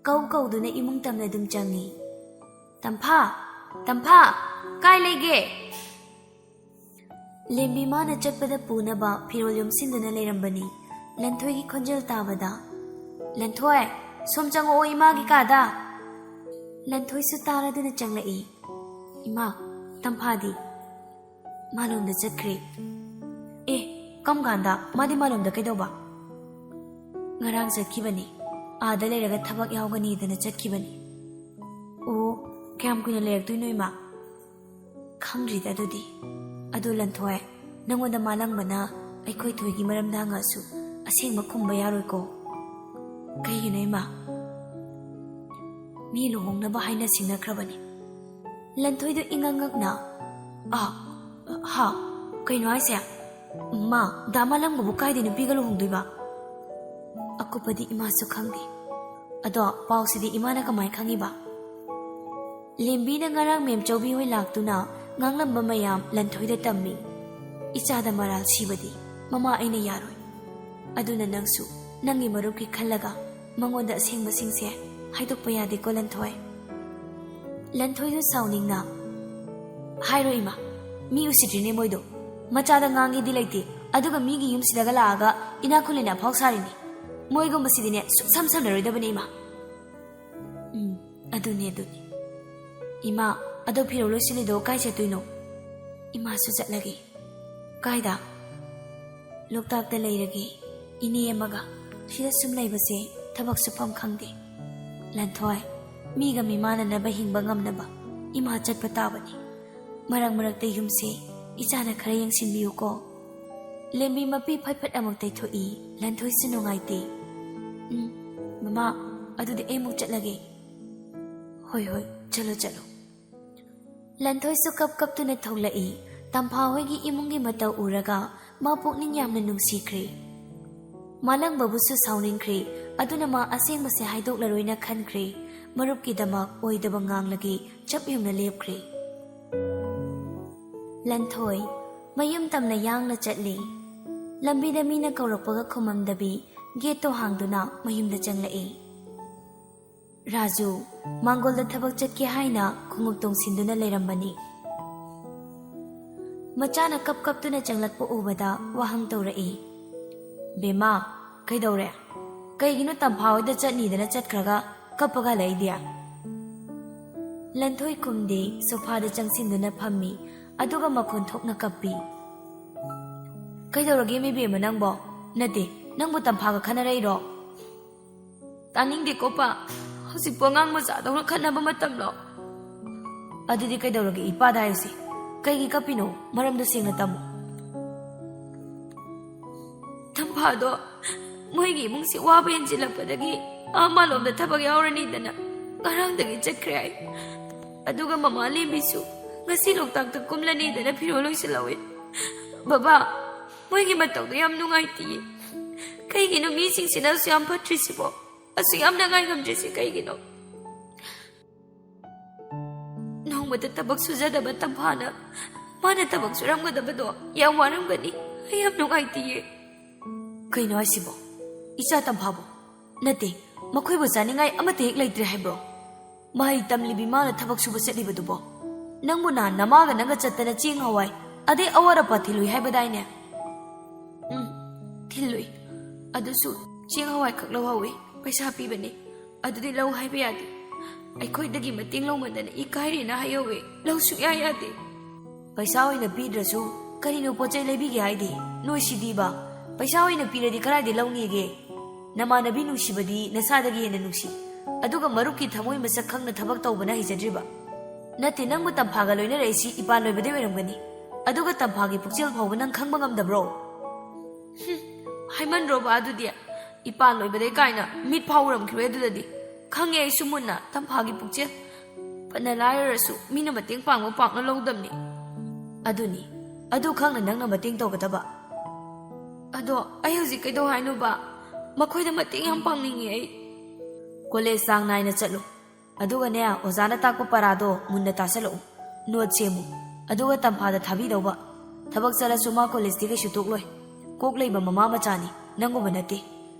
ꯀꯧ ꯀꯧꯗꯨꯅ ꯏꯃꯨꯡ ꯇꯝꯅ ꯑꯗꯨꯝ ꯆꯪꯏ꯫ "ꯇꯝꯐꯥ! ꯇꯝꯐꯥ! ꯀꯥꯏ ꯂꯩꯒꯦ? ꯂꯦꯝꯕꯤ ꯃꯥꯅ ꯆꯠꯄꯗ ꯄꯨꯅꯕ ꯐꯤꯔꯣꯜ ꯌꯣꯝꯁꯤꯟꯗꯨꯅ ꯂꯩꯔꯝꯕꯅꯤ꯫ ꯂꯟꯊꯣꯏꯒꯤ ꯈꯣꯟꯖꯦꯜ ꯇꯥꯕꯗ, "ꯂꯟꯊꯣꯏ, ꯁꯣꯝ ꯆꯪꯉꯛꯑꯣ, ꯏꯃꯥꯒꯤ ꯀꯥꯗ!" ꯂꯟꯊꯣꯏꯁꯨ ꯇꯥꯔꯗꯨꯅ ꯆꯪꯂꯛꯏ꯫ "ꯏꯃꯥ, ꯇꯝꯐꯥꯗꯤ?" "ꯃꯥꯂꯣꯝꯗ ꯆꯠꯈ꯭ꯔꯦ꯫" "ꯑꯦ, ꯀꯝ ꯀꯥꯟꯗ? ꯃꯥꯗꯤ ꯃꯥꯂꯣꯝꯗ ꯀꯩꯗꯧꯕ?" "ꯉꯔꯥꯡ ꯆꯠꯈꯤꯕꯅꯤ꯫ ꯑꯥꯗ ꯂꯩꯔꯒ ꯊꯕꯛ ꯌꯥꯎꯒꯅꯤꯗꯅ ꯆꯠꯈꯤꯕꯅꯤ꯫" "ꯑꯣ, ꯀꯌꯥꯝ ꯀꯨꯏꯅ ꯂꯩꯔꯛꯇꯣꯏꯅꯣ, ꯏꯃꯥ?" "ꯈꯪꯗ꯭ꯔꯤꯗ ꯑꯗꯨꯗꯤ꯫ ꯑꯗꯣ ꯂꯟꯊꯣꯏ, ꯅꯪꯉꯣꯟꯗ ꯃꯥꯂꯪꯕꯅ ꯑꯩꯈꯣꯏ ꯊꯣꯏꯒꯤ ꯃꯔꯝꯗ ꯍꯪꯉꯛꯑꯁꯨ ꯑꯁꯦꯡꯕ ꯈꯨꯝꯕ ꯌꯥꯔꯣꯏꯀꯣ?" "ꯀꯩꯒꯤꯅꯣ, ꯏꯃꯥ?" "ꯃꯤ ꯂꯨꯍꯣꯡꯅꯕ ꯍꯥꯏꯅ ꯁꯤꯡꯅꯈ꯭ꯔꯕꯅꯤ꯫" ꯂꯟꯊꯣꯏꯗꯨ ꯏꯉꯛ ꯉꯛꯅ, "ꯑꯥ, ꯍꯥ, ꯀꯩꯅꯣ ꯍꯥꯏꯁꯦ? ꯃꯥ, ꯗꯥ ꯃꯥꯂꯪꯕꯕꯨ ꯀꯥꯏꯗ ꯅꯨꯄꯤꯒ ꯂꯨꯍꯣꯡꯗꯣꯏꯕ?" ꯑꯀꯨꯞꯄꯗꯤ ꯏꯃꯥꯁꯨ ꯈꯪꯗꯦ꯫ ꯑꯗꯣ ꯄꯥꯎꯁꯤꯗꯤ ꯏꯃꯥꯅ ꯀꯃꯥꯏ ꯈꯪꯉꯤꯕ? "ꯂꯦꯝꯕꯤꯅ ꯉꯔꯥꯡ ꯃꯦꯝꯆꯧꯕꯤ ꯍꯣꯏ ꯂꯥꯛꯇꯨꯅ ꯉꯥꯡꯂꯝꯕ ꯃꯌꯥꯝ ꯂꯟꯊꯣꯏꯗ ꯇꯝꯃꯤ꯫ ꯏꯆꯥꯗ ꯃꯔꯥꯜ ꯁꯤꯕꯗꯤ ꯃꯃꯥ ꯑꯩꯅ ꯌꯥꯔꯣꯏ꯫ ꯑꯗꯨꯅ ꯅꯪꯁꯨ ꯅꯪꯒꯤ ꯃꯔꯨꯞꯀꯤ ꯈꯜꯂꯒ ꯃꯉꯣꯟꯗ ꯑꯁꯦꯡꯕꯁꯤꯡꯁꯦ ꯍꯥꯏꯗꯣꯛꯄ ꯌꯥꯗꯦꯀꯣ, ꯂꯟꯊꯣꯏ꯫" ꯂꯟꯊꯣꯏꯗꯨ ꯁꯥꯎꯅꯤꯡꯅ, "ꯍꯥꯏꯔꯣ ꯏꯃꯥ, ꯃꯤ ꯎꯁꯤꯠꯇ꯭ꯔꯤꯅꯦ ꯃꯣꯏꯗꯣ꯫ ꯃꯆꯥꯗ ꯉꯥꯡꯒꯦꯗꯤ ꯂꯩꯇꯦ, ꯑꯗꯨꯒ ꯃꯤꯒꯤ ꯌꯨꯝꯁꯤꯗꯒ ꯂꯥꯛꯑꯒ ꯏꯅꯥꯛ ꯈꯨꯜꯂꯦꯅ ꯑꯐꯥꯎ ꯁꯥꯔꯤꯅꯤ꯫ ꯃꯣꯏꯒꯨꯝꯕꯁꯤꯗꯤꯅꯦ ꯁꯨꯛꯁꯝ ꯁꯝꯅꯔꯣꯏꯗꯕꯅꯦ ꯏꯃꯥ꯫" "ꯎꯝ, ꯑꯗꯨꯅꯦ, ꯑꯗꯨꯅꯦ꯫ ꯏꯃꯥ, ꯑꯗꯣ ꯐꯤꯔꯣꯜ ꯂꯣꯏꯁꯤꯜꯂꯤꯗꯣ ꯀꯥꯏ ꯆꯠꯇꯣꯏꯅꯣ?" "ꯏꯃꯥꯁꯨ ꯆꯠꯂꯒꯦ꯫" "ꯀꯥꯏꯗ?" "ꯂꯣꯛꯇꯥꯛꯇ ꯂꯩꯔꯒꯦ, ꯏꯅꯦ ꯑꯃꯒ꯫ ꯁꯤꯗ ꯁꯨꯝ ꯂꯩꯕꯁꯦ ꯊꯕꯛ ꯁꯨꯐꯝ ꯈꯪꯗꯦ꯫ ꯂꯟꯊꯣꯏ, ꯃꯤꯒ ꯃꯤꯃꯥꯟꯅꯅꯕ ꯍꯤꯡꯕ ꯉꯝꯅꯕ ꯏꯃꯥ ꯆꯠꯄ ꯇꯥꯕꯅꯤ꯫ ꯃꯔꯛ ꯃꯔꯛꯇ ꯌꯨꯝꯁꯦ ꯏꯆꯥꯅ ꯈꯔ ꯌꯦꯡꯁꯤꯟꯕꯤꯌꯨꯀꯣ꯫" ꯂꯦꯝꯕꯤ ꯃꯄꯤ ꯐꯠ ꯐꯠ ꯑꯃꯨꯛ ꯇꯩꯊꯣꯛꯏ꯫ ꯂꯟꯊꯣꯏꯁꯨ ꯅꯨꯡꯉꯥꯏꯇꯦ꯫ "ꯎꯝ, ꯃꯃꯥ, ꯑꯗꯨꯗꯤ ꯑꯩ ꯑꯃꯨꯛ ꯆꯠꯂꯒꯦ꯫" "ꯍꯣꯏ, ꯍꯣꯏ, ꯆꯠꯂꯣ, ꯆꯠꯂꯣ꯫" ꯂꯟꯊꯣꯏꯁꯨ ꯀꯞ ꯀꯞꯇꯨꯅ ꯊꯣꯛꯂꯛꯏ꯫ ꯇꯝꯐꯥ ꯍꯣꯏꯒꯤ ꯏꯃꯨꯡꯒꯤ ꯃꯇꯧ ꯎꯔꯒ ꯃꯥ ꯄꯨꯛꯅꯤꯡ ꯌꯥꯝꯅ ꯅꯨꯡꯁꯤꯈ꯭ꯔꯦ꯫ ꯃꯥꯂꯪꯕꯕꯨꯁꯨ ꯁꯥꯎꯅꯤꯡꯈ꯭ꯔꯦ꯫ ꯑꯗꯨꯅ ꯃꯥ ꯑꯁꯦꯡꯕꯁꯦ ꯍꯥꯏꯗꯣꯛꯂꯔꯣꯏꯅ ꯈꯟꯈ꯭ꯔꯦ꯫ ꯃꯔꯨꯞꯀꯤꯗꯃꯛ ꯑꯣꯏꯗꯕ ꯉꯥꯡꯂꯒꯦ ꯆꯞ ꯌꯨꯡꯅ ꯂꯦꯞꯈ꯭ꯔꯦ꯫ ꯂꯟꯊꯣꯏ ꯃꯌꯨꯝ ꯇꯝꯅ ꯌꯥꯡꯅ ꯆꯠꯂꯤ꯫ ꯂꯝꯕꯤꯗ ꯃꯤꯅ ꯀꯧꯔꯛꯄꯒ ꯈꯨꯝꯃꯝꯗꯕꯤ, ꯒꯦꯠꯇꯣ ꯍꯥꯡꯗꯨꯅ ꯃꯌꯨꯝꯗ ꯆꯪꯂꯛꯏ꯫ ꯔꯥꯖꯨ ꯃꯥꯡꯒꯣꯜꯗ ꯊꯕꯛ ꯆꯠꯀꯦ ꯍꯥꯏꯅ ꯈꯣꯡꯎꯞ ꯇꯣꯡꯁꯤꯟꯗꯨꯅ ꯂꯩꯔꯝꯕꯅꯤ꯫ ꯃꯆꯥꯅ ꯀꯞ ꯀꯞꯇꯨꯅ ꯆꯪꯂꯛꯄ ꯎꯕꯗ ꯋꯥꯍꯪ ꯇꯧꯔꯛꯏ꯫ "ꯕꯦꯝꯃ, ꯀꯩꯗꯧꯔꯦ? ꯀꯩꯒꯤꯅꯣ ꯇꯝꯐꯥ ꯍꯣꯏꯗ ꯆꯠꯅꯤꯗꯅ ꯆꯠꯈ꯭ꯔꯒ ꯀꯞꯄꯒ ꯍꯜꯂꯛꯏꯗꯤ?" ꯂꯟꯊꯣꯏ ꯈꯨꯝꯗꯦ, ꯁꯣꯐꯥꯗ ꯆꯪꯁꯤꯟꯗꯨꯅ ꯐꯝꯃꯤ, ꯑꯗꯨꯒ ꯃꯈꯣꯟ ꯊꯣꯛꯅ ꯀꯞꯄꯤ꯫ "ꯀꯩꯗꯧꯔꯒꯦ ꯃꯤ ꯕꯦꯝꯃ ꯅꯪꯕꯣ? ꯅꯠꯇꯦ, ꯅꯪꯕꯨ ꯇꯝꯐꯥꯒ ꯈꯟꯅꯔꯛꯏꯔꯣ?" "ꯇꯥꯅꯤꯡꯗꯦꯀꯣ ꯄꯥ, ꯍꯧꯖꯤꯛꯄꯨ ꯑꯉꯥꯡ ꯃꯆꯥꯗꯧꯅ ꯈꯠꯅꯕ ꯃꯇꯝꯂꯣ?" "ꯑꯗꯨꯗꯤ ꯀꯩꯗꯧꯔꯒꯦ ꯏꯄꯥꯗ ꯍꯥꯏꯔꯤꯁꯤ? ꯀꯩꯒꯤ ꯀꯞꯄꯤꯅꯣ? ꯃꯔꯝꯗꯣ ꯁꯦꯡꯅ ꯇꯝꯃꯨ꯫" "ꯇꯝꯐꯥꯗꯣ ꯃꯣꯏꯒꯤ ꯏꯃꯨꯡꯁꯤ ꯋꯥꯕ ꯍꯦꯟꯖꯤꯜꯂꯛꯄꯗꯒꯤ ꯑꯥ ꯃꯥꯂꯣꯝꯗ ꯊꯕꯛ ꯌꯥꯎꯔꯅꯤꯗꯅ ꯉꯔꯥꯡꯗꯒꯤ ꯆꯠꯈ꯭ꯔꯦ ꯍꯥꯏ꯫ ꯑꯗꯨꯒ ꯃꯃꯥ ꯂꯦꯝꯕꯤꯁꯨ ꯉꯁꯤ ꯂꯣꯛꯇꯥꯛꯇ ꯀꯨꯝꯂꯅꯤꯗꯅ ꯐꯤꯔꯣꯜ ꯂꯣꯏꯁꯤꯜꯍꯧꯋꯦ꯫ ꯕꯕꯥ, ꯃꯣꯏꯒꯤ ꯃꯇꯧꯗꯣ ꯌꯥꯝ ꯅꯨꯡꯉꯥꯏꯇꯤꯌꯦ꯫ ꯀꯩꯒꯤꯅꯣ ꯃꯤꯁꯤꯡꯁꯤꯅ ꯑꯁꯨꯛ ꯌꯥꯝ ꯐꯠꯇ꯭ꯔꯤꯁꯤꯕꯣ? ꯑꯁꯨꯛ ꯌꯥꯝꯅ ꯉꯥꯏꯉꯝꯗ꯭ꯔꯤꯁꯤ ꯀꯩꯒꯤꯅꯣ? ꯅꯣꯡꯃꯇ ꯊꯕꯛ ꯁꯨꯖꯗꯕ ꯇꯝꯐꯥꯅ ꯃꯥꯅ ꯊꯕꯛ ꯁꯨꯔꯝꯒꯗꯕꯗꯣ ꯌꯥꯝ ꯋꯥꯔꯝꯒꯅꯤ꯫ ꯑꯩ ꯌꯥꯝ ꯅꯨꯡꯉꯥꯏꯇꯤꯌꯦ꯫" "ꯀꯩꯅꯣ ꯍꯥꯏꯁꯤꯕꯣ? ꯏꯆꯥ ꯇꯝꯐꯥꯕꯨ? ꯅꯠꯇꯦ, ꯃꯈꯣꯏꯕꯨ ꯆꯥꯅꯤꯡꯉꯥꯏ ꯑꯃꯠꯇ ꯍꯦꯛ ꯂꯩꯇ꯭ꯔꯦ ꯍꯥꯏꯕ꯭ꯔꯣ? ꯃꯍꯩ ꯇꯝꯂꯤꯕꯤ ꯃꯥꯅ ꯊꯕꯛ ꯁꯨꯕ ꯆꯠꯂꯤꯕꯗꯨꯕꯣ? ꯅꯪꯕꯨ ꯅꯍꯥꯟ ꯅꯃꯥꯒ ꯅꯪꯒ ꯆꯠꯇꯅ ꯆꯦꯡ ꯍꯋꯥꯏ ꯑꯗꯩ ꯑꯋꯥꯠ ꯑꯄꯥ ꯊꯤꯜꯂꯨꯏ ꯍꯥꯏꯕꯗꯥꯏꯅꯦ?" "ꯎꯝ, ꯊꯤꯜꯂꯨꯏ꯫ ꯑꯗꯨꯁꯨ ꯆꯦꯡ ꯍꯋꯥꯏ ꯈꯛ ꯂꯧꯍꯧꯏ꯫ ꯄꯩꯁꯥ ꯄꯤꯕꯅꯤ꯫ ꯑꯗꯨꯗꯤ ꯂꯧ ꯍꯥꯏꯕ ꯌꯥꯗꯦ꯫ ꯑꯩꯈꯣꯏꯗꯒꯤ ꯃꯇꯦꯡ ꯂꯧꯃꯟꯗꯅ ꯏꯀꯥꯏꯔꯦꯅ ꯍꯥꯏꯍꯧꯋꯦ꯫ ꯂꯧ ꯁꯨꯛꯌꯥ ꯌꯥꯗꯦ꯫" "ꯄꯩꯁꯥ ꯑꯣꯏꯅ ꯄꯤꯗ꯭ꯔꯁꯨ ꯀꯔꯤꯅꯣ ꯄꯣꯠ ꯆꯩ ꯂꯩꯕꯤꯒꯦ ꯍꯥꯏꯗꯤ? ꯅꯣꯏ ꯁꯤꯗꯤꯕ꯫ ꯄꯩꯁꯥ ꯑꯣꯏꯅ ꯄꯤꯔꯗꯤ ꯀꯗꯥꯏꯗ ꯂꯧꯅꯤꯒꯦ? ꯅꯃꯥꯟꯅꯕꯤ ꯅꯨꯡꯁꯤꯕꯗꯤ ꯅꯁꯥꯗꯒꯤ ꯍꯦꯟꯅ ꯅꯨꯡꯁꯤ꯫ ꯑꯗꯨꯒ ꯃꯔꯨꯞꯀꯤ ꯊꯃꯣꯏ ꯃꯁꯛ ꯈꯪꯅ ꯊꯕꯛ ꯇꯧꯕꯅ ꯍꯩꯖꯗ꯭ꯔꯤꯕ꯫ ꯅꯠꯇꯦ, ꯅꯪꯕꯨ ꯇꯝꯐꯥꯒ ꯂꯣꯏꯅꯔꯛꯏꯁꯤ ꯏꯄꯥꯟ ꯂꯣꯏꯕꯗꯩ ꯑꯣꯏꯔꯝꯒꯅꯤ꯫ ꯑꯗꯨꯒ ꯇꯝꯐꯥꯒꯤ ꯄꯨꯛꯆꯦꯜ ꯐꯥꯎꯕ ꯅꯪ ꯈꯪꯕ ꯉꯝꯗꯕ꯭ꯔꯣ?" "ꯍꯨꯝ, ꯍꯥꯏꯃꯟꯗ꯭ꯔꯣꯕ ꯑꯗꯨꯗꯤ? ꯏꯄꯥꯟ ꯂꯣꯏꯕꯗꯩ ꯀꯥꯏꯅ ꯃꯤꯠ ꯐꯥꯎ ꯎꯔꯝꯈꯤꯔꯣꯏ ꯑꯗꯨꯗꯗꯤ꯫ ꯈꯪꯉꯦ ꯑꯩꯁꯨ ꯃꯨꯟꯅ ꯇꯝꯐꯥꯒꯤ ꯄꯨꯛꯆꯦꯜ꯫ ꯐꯅ ꯂꯥꯏꯔꯔꯁꯨ ꯃꯤꯅ ꯃꯇꯦꯡ ꯄꯥꯡꯕ ꯄꯥꯛꯅ ꯂꯧꯗꯝꯅꯤ꯫" "ꯑꯗꯨꯅꯤ, ꯑꯗꯨ ꯈꯪꯅ ꯅꯪꯅ ꯃꯇꯦꯡ ꯇꯧꯒꯗꯕ꯫" "ꯑꯗꯣ ꯑꯩ ꯍꯧꯖꯤꯛ ꯀꯩꯗꯧ ꯍꯥꯏꯅꯣꯕ? ꯃꯈꯣꯏꯗ ꯃꯇꯦꯡ ꯌꯥꯝ ꯄꯥꯡꯅꯤꯡꯉꯤ ꯑꯩ꯫" "ꯀꯣꯂꯦꯖ ꯆꯥꯡ ꯅꯥꯏꯅ ꯆꯠꯂꯨ꯫ ꯑꯗꯨꯒꯅꯦ, ꯑꯣꯖꯥꯅ ꯇꯥꯛꯄ ꯄꯔꯥꯗꯣ ꯃꯨꯟꯅ ꯇꯥꯁꯜꯂꯛꯎ꯫ ꯅꯣꯠ ꯁꯦꯝꯃꯨ꯫ ꯑꯗꯨꯒ ꯇꯝꯐꯥꯗ ꯊꯥꯕꯤꯗꯧꯕ꯫ ꯊꯕꯛ ꯆꯠꯂꯁꯨ ꯃꯥ ꯀꯣꯂꯦꯖꯇꯤ ꯀꯩꯁꯨ ꯇꯣꯛꯂꯣꯏ꯫ ꯀꯣꯛ ꯂꯩꯕ ꯃꯃꯥ ꯃꯆꯥꯅꯤ, ꯅꯪꯒꯨꯝꯕ ꯅꯠꯇꯦ꯫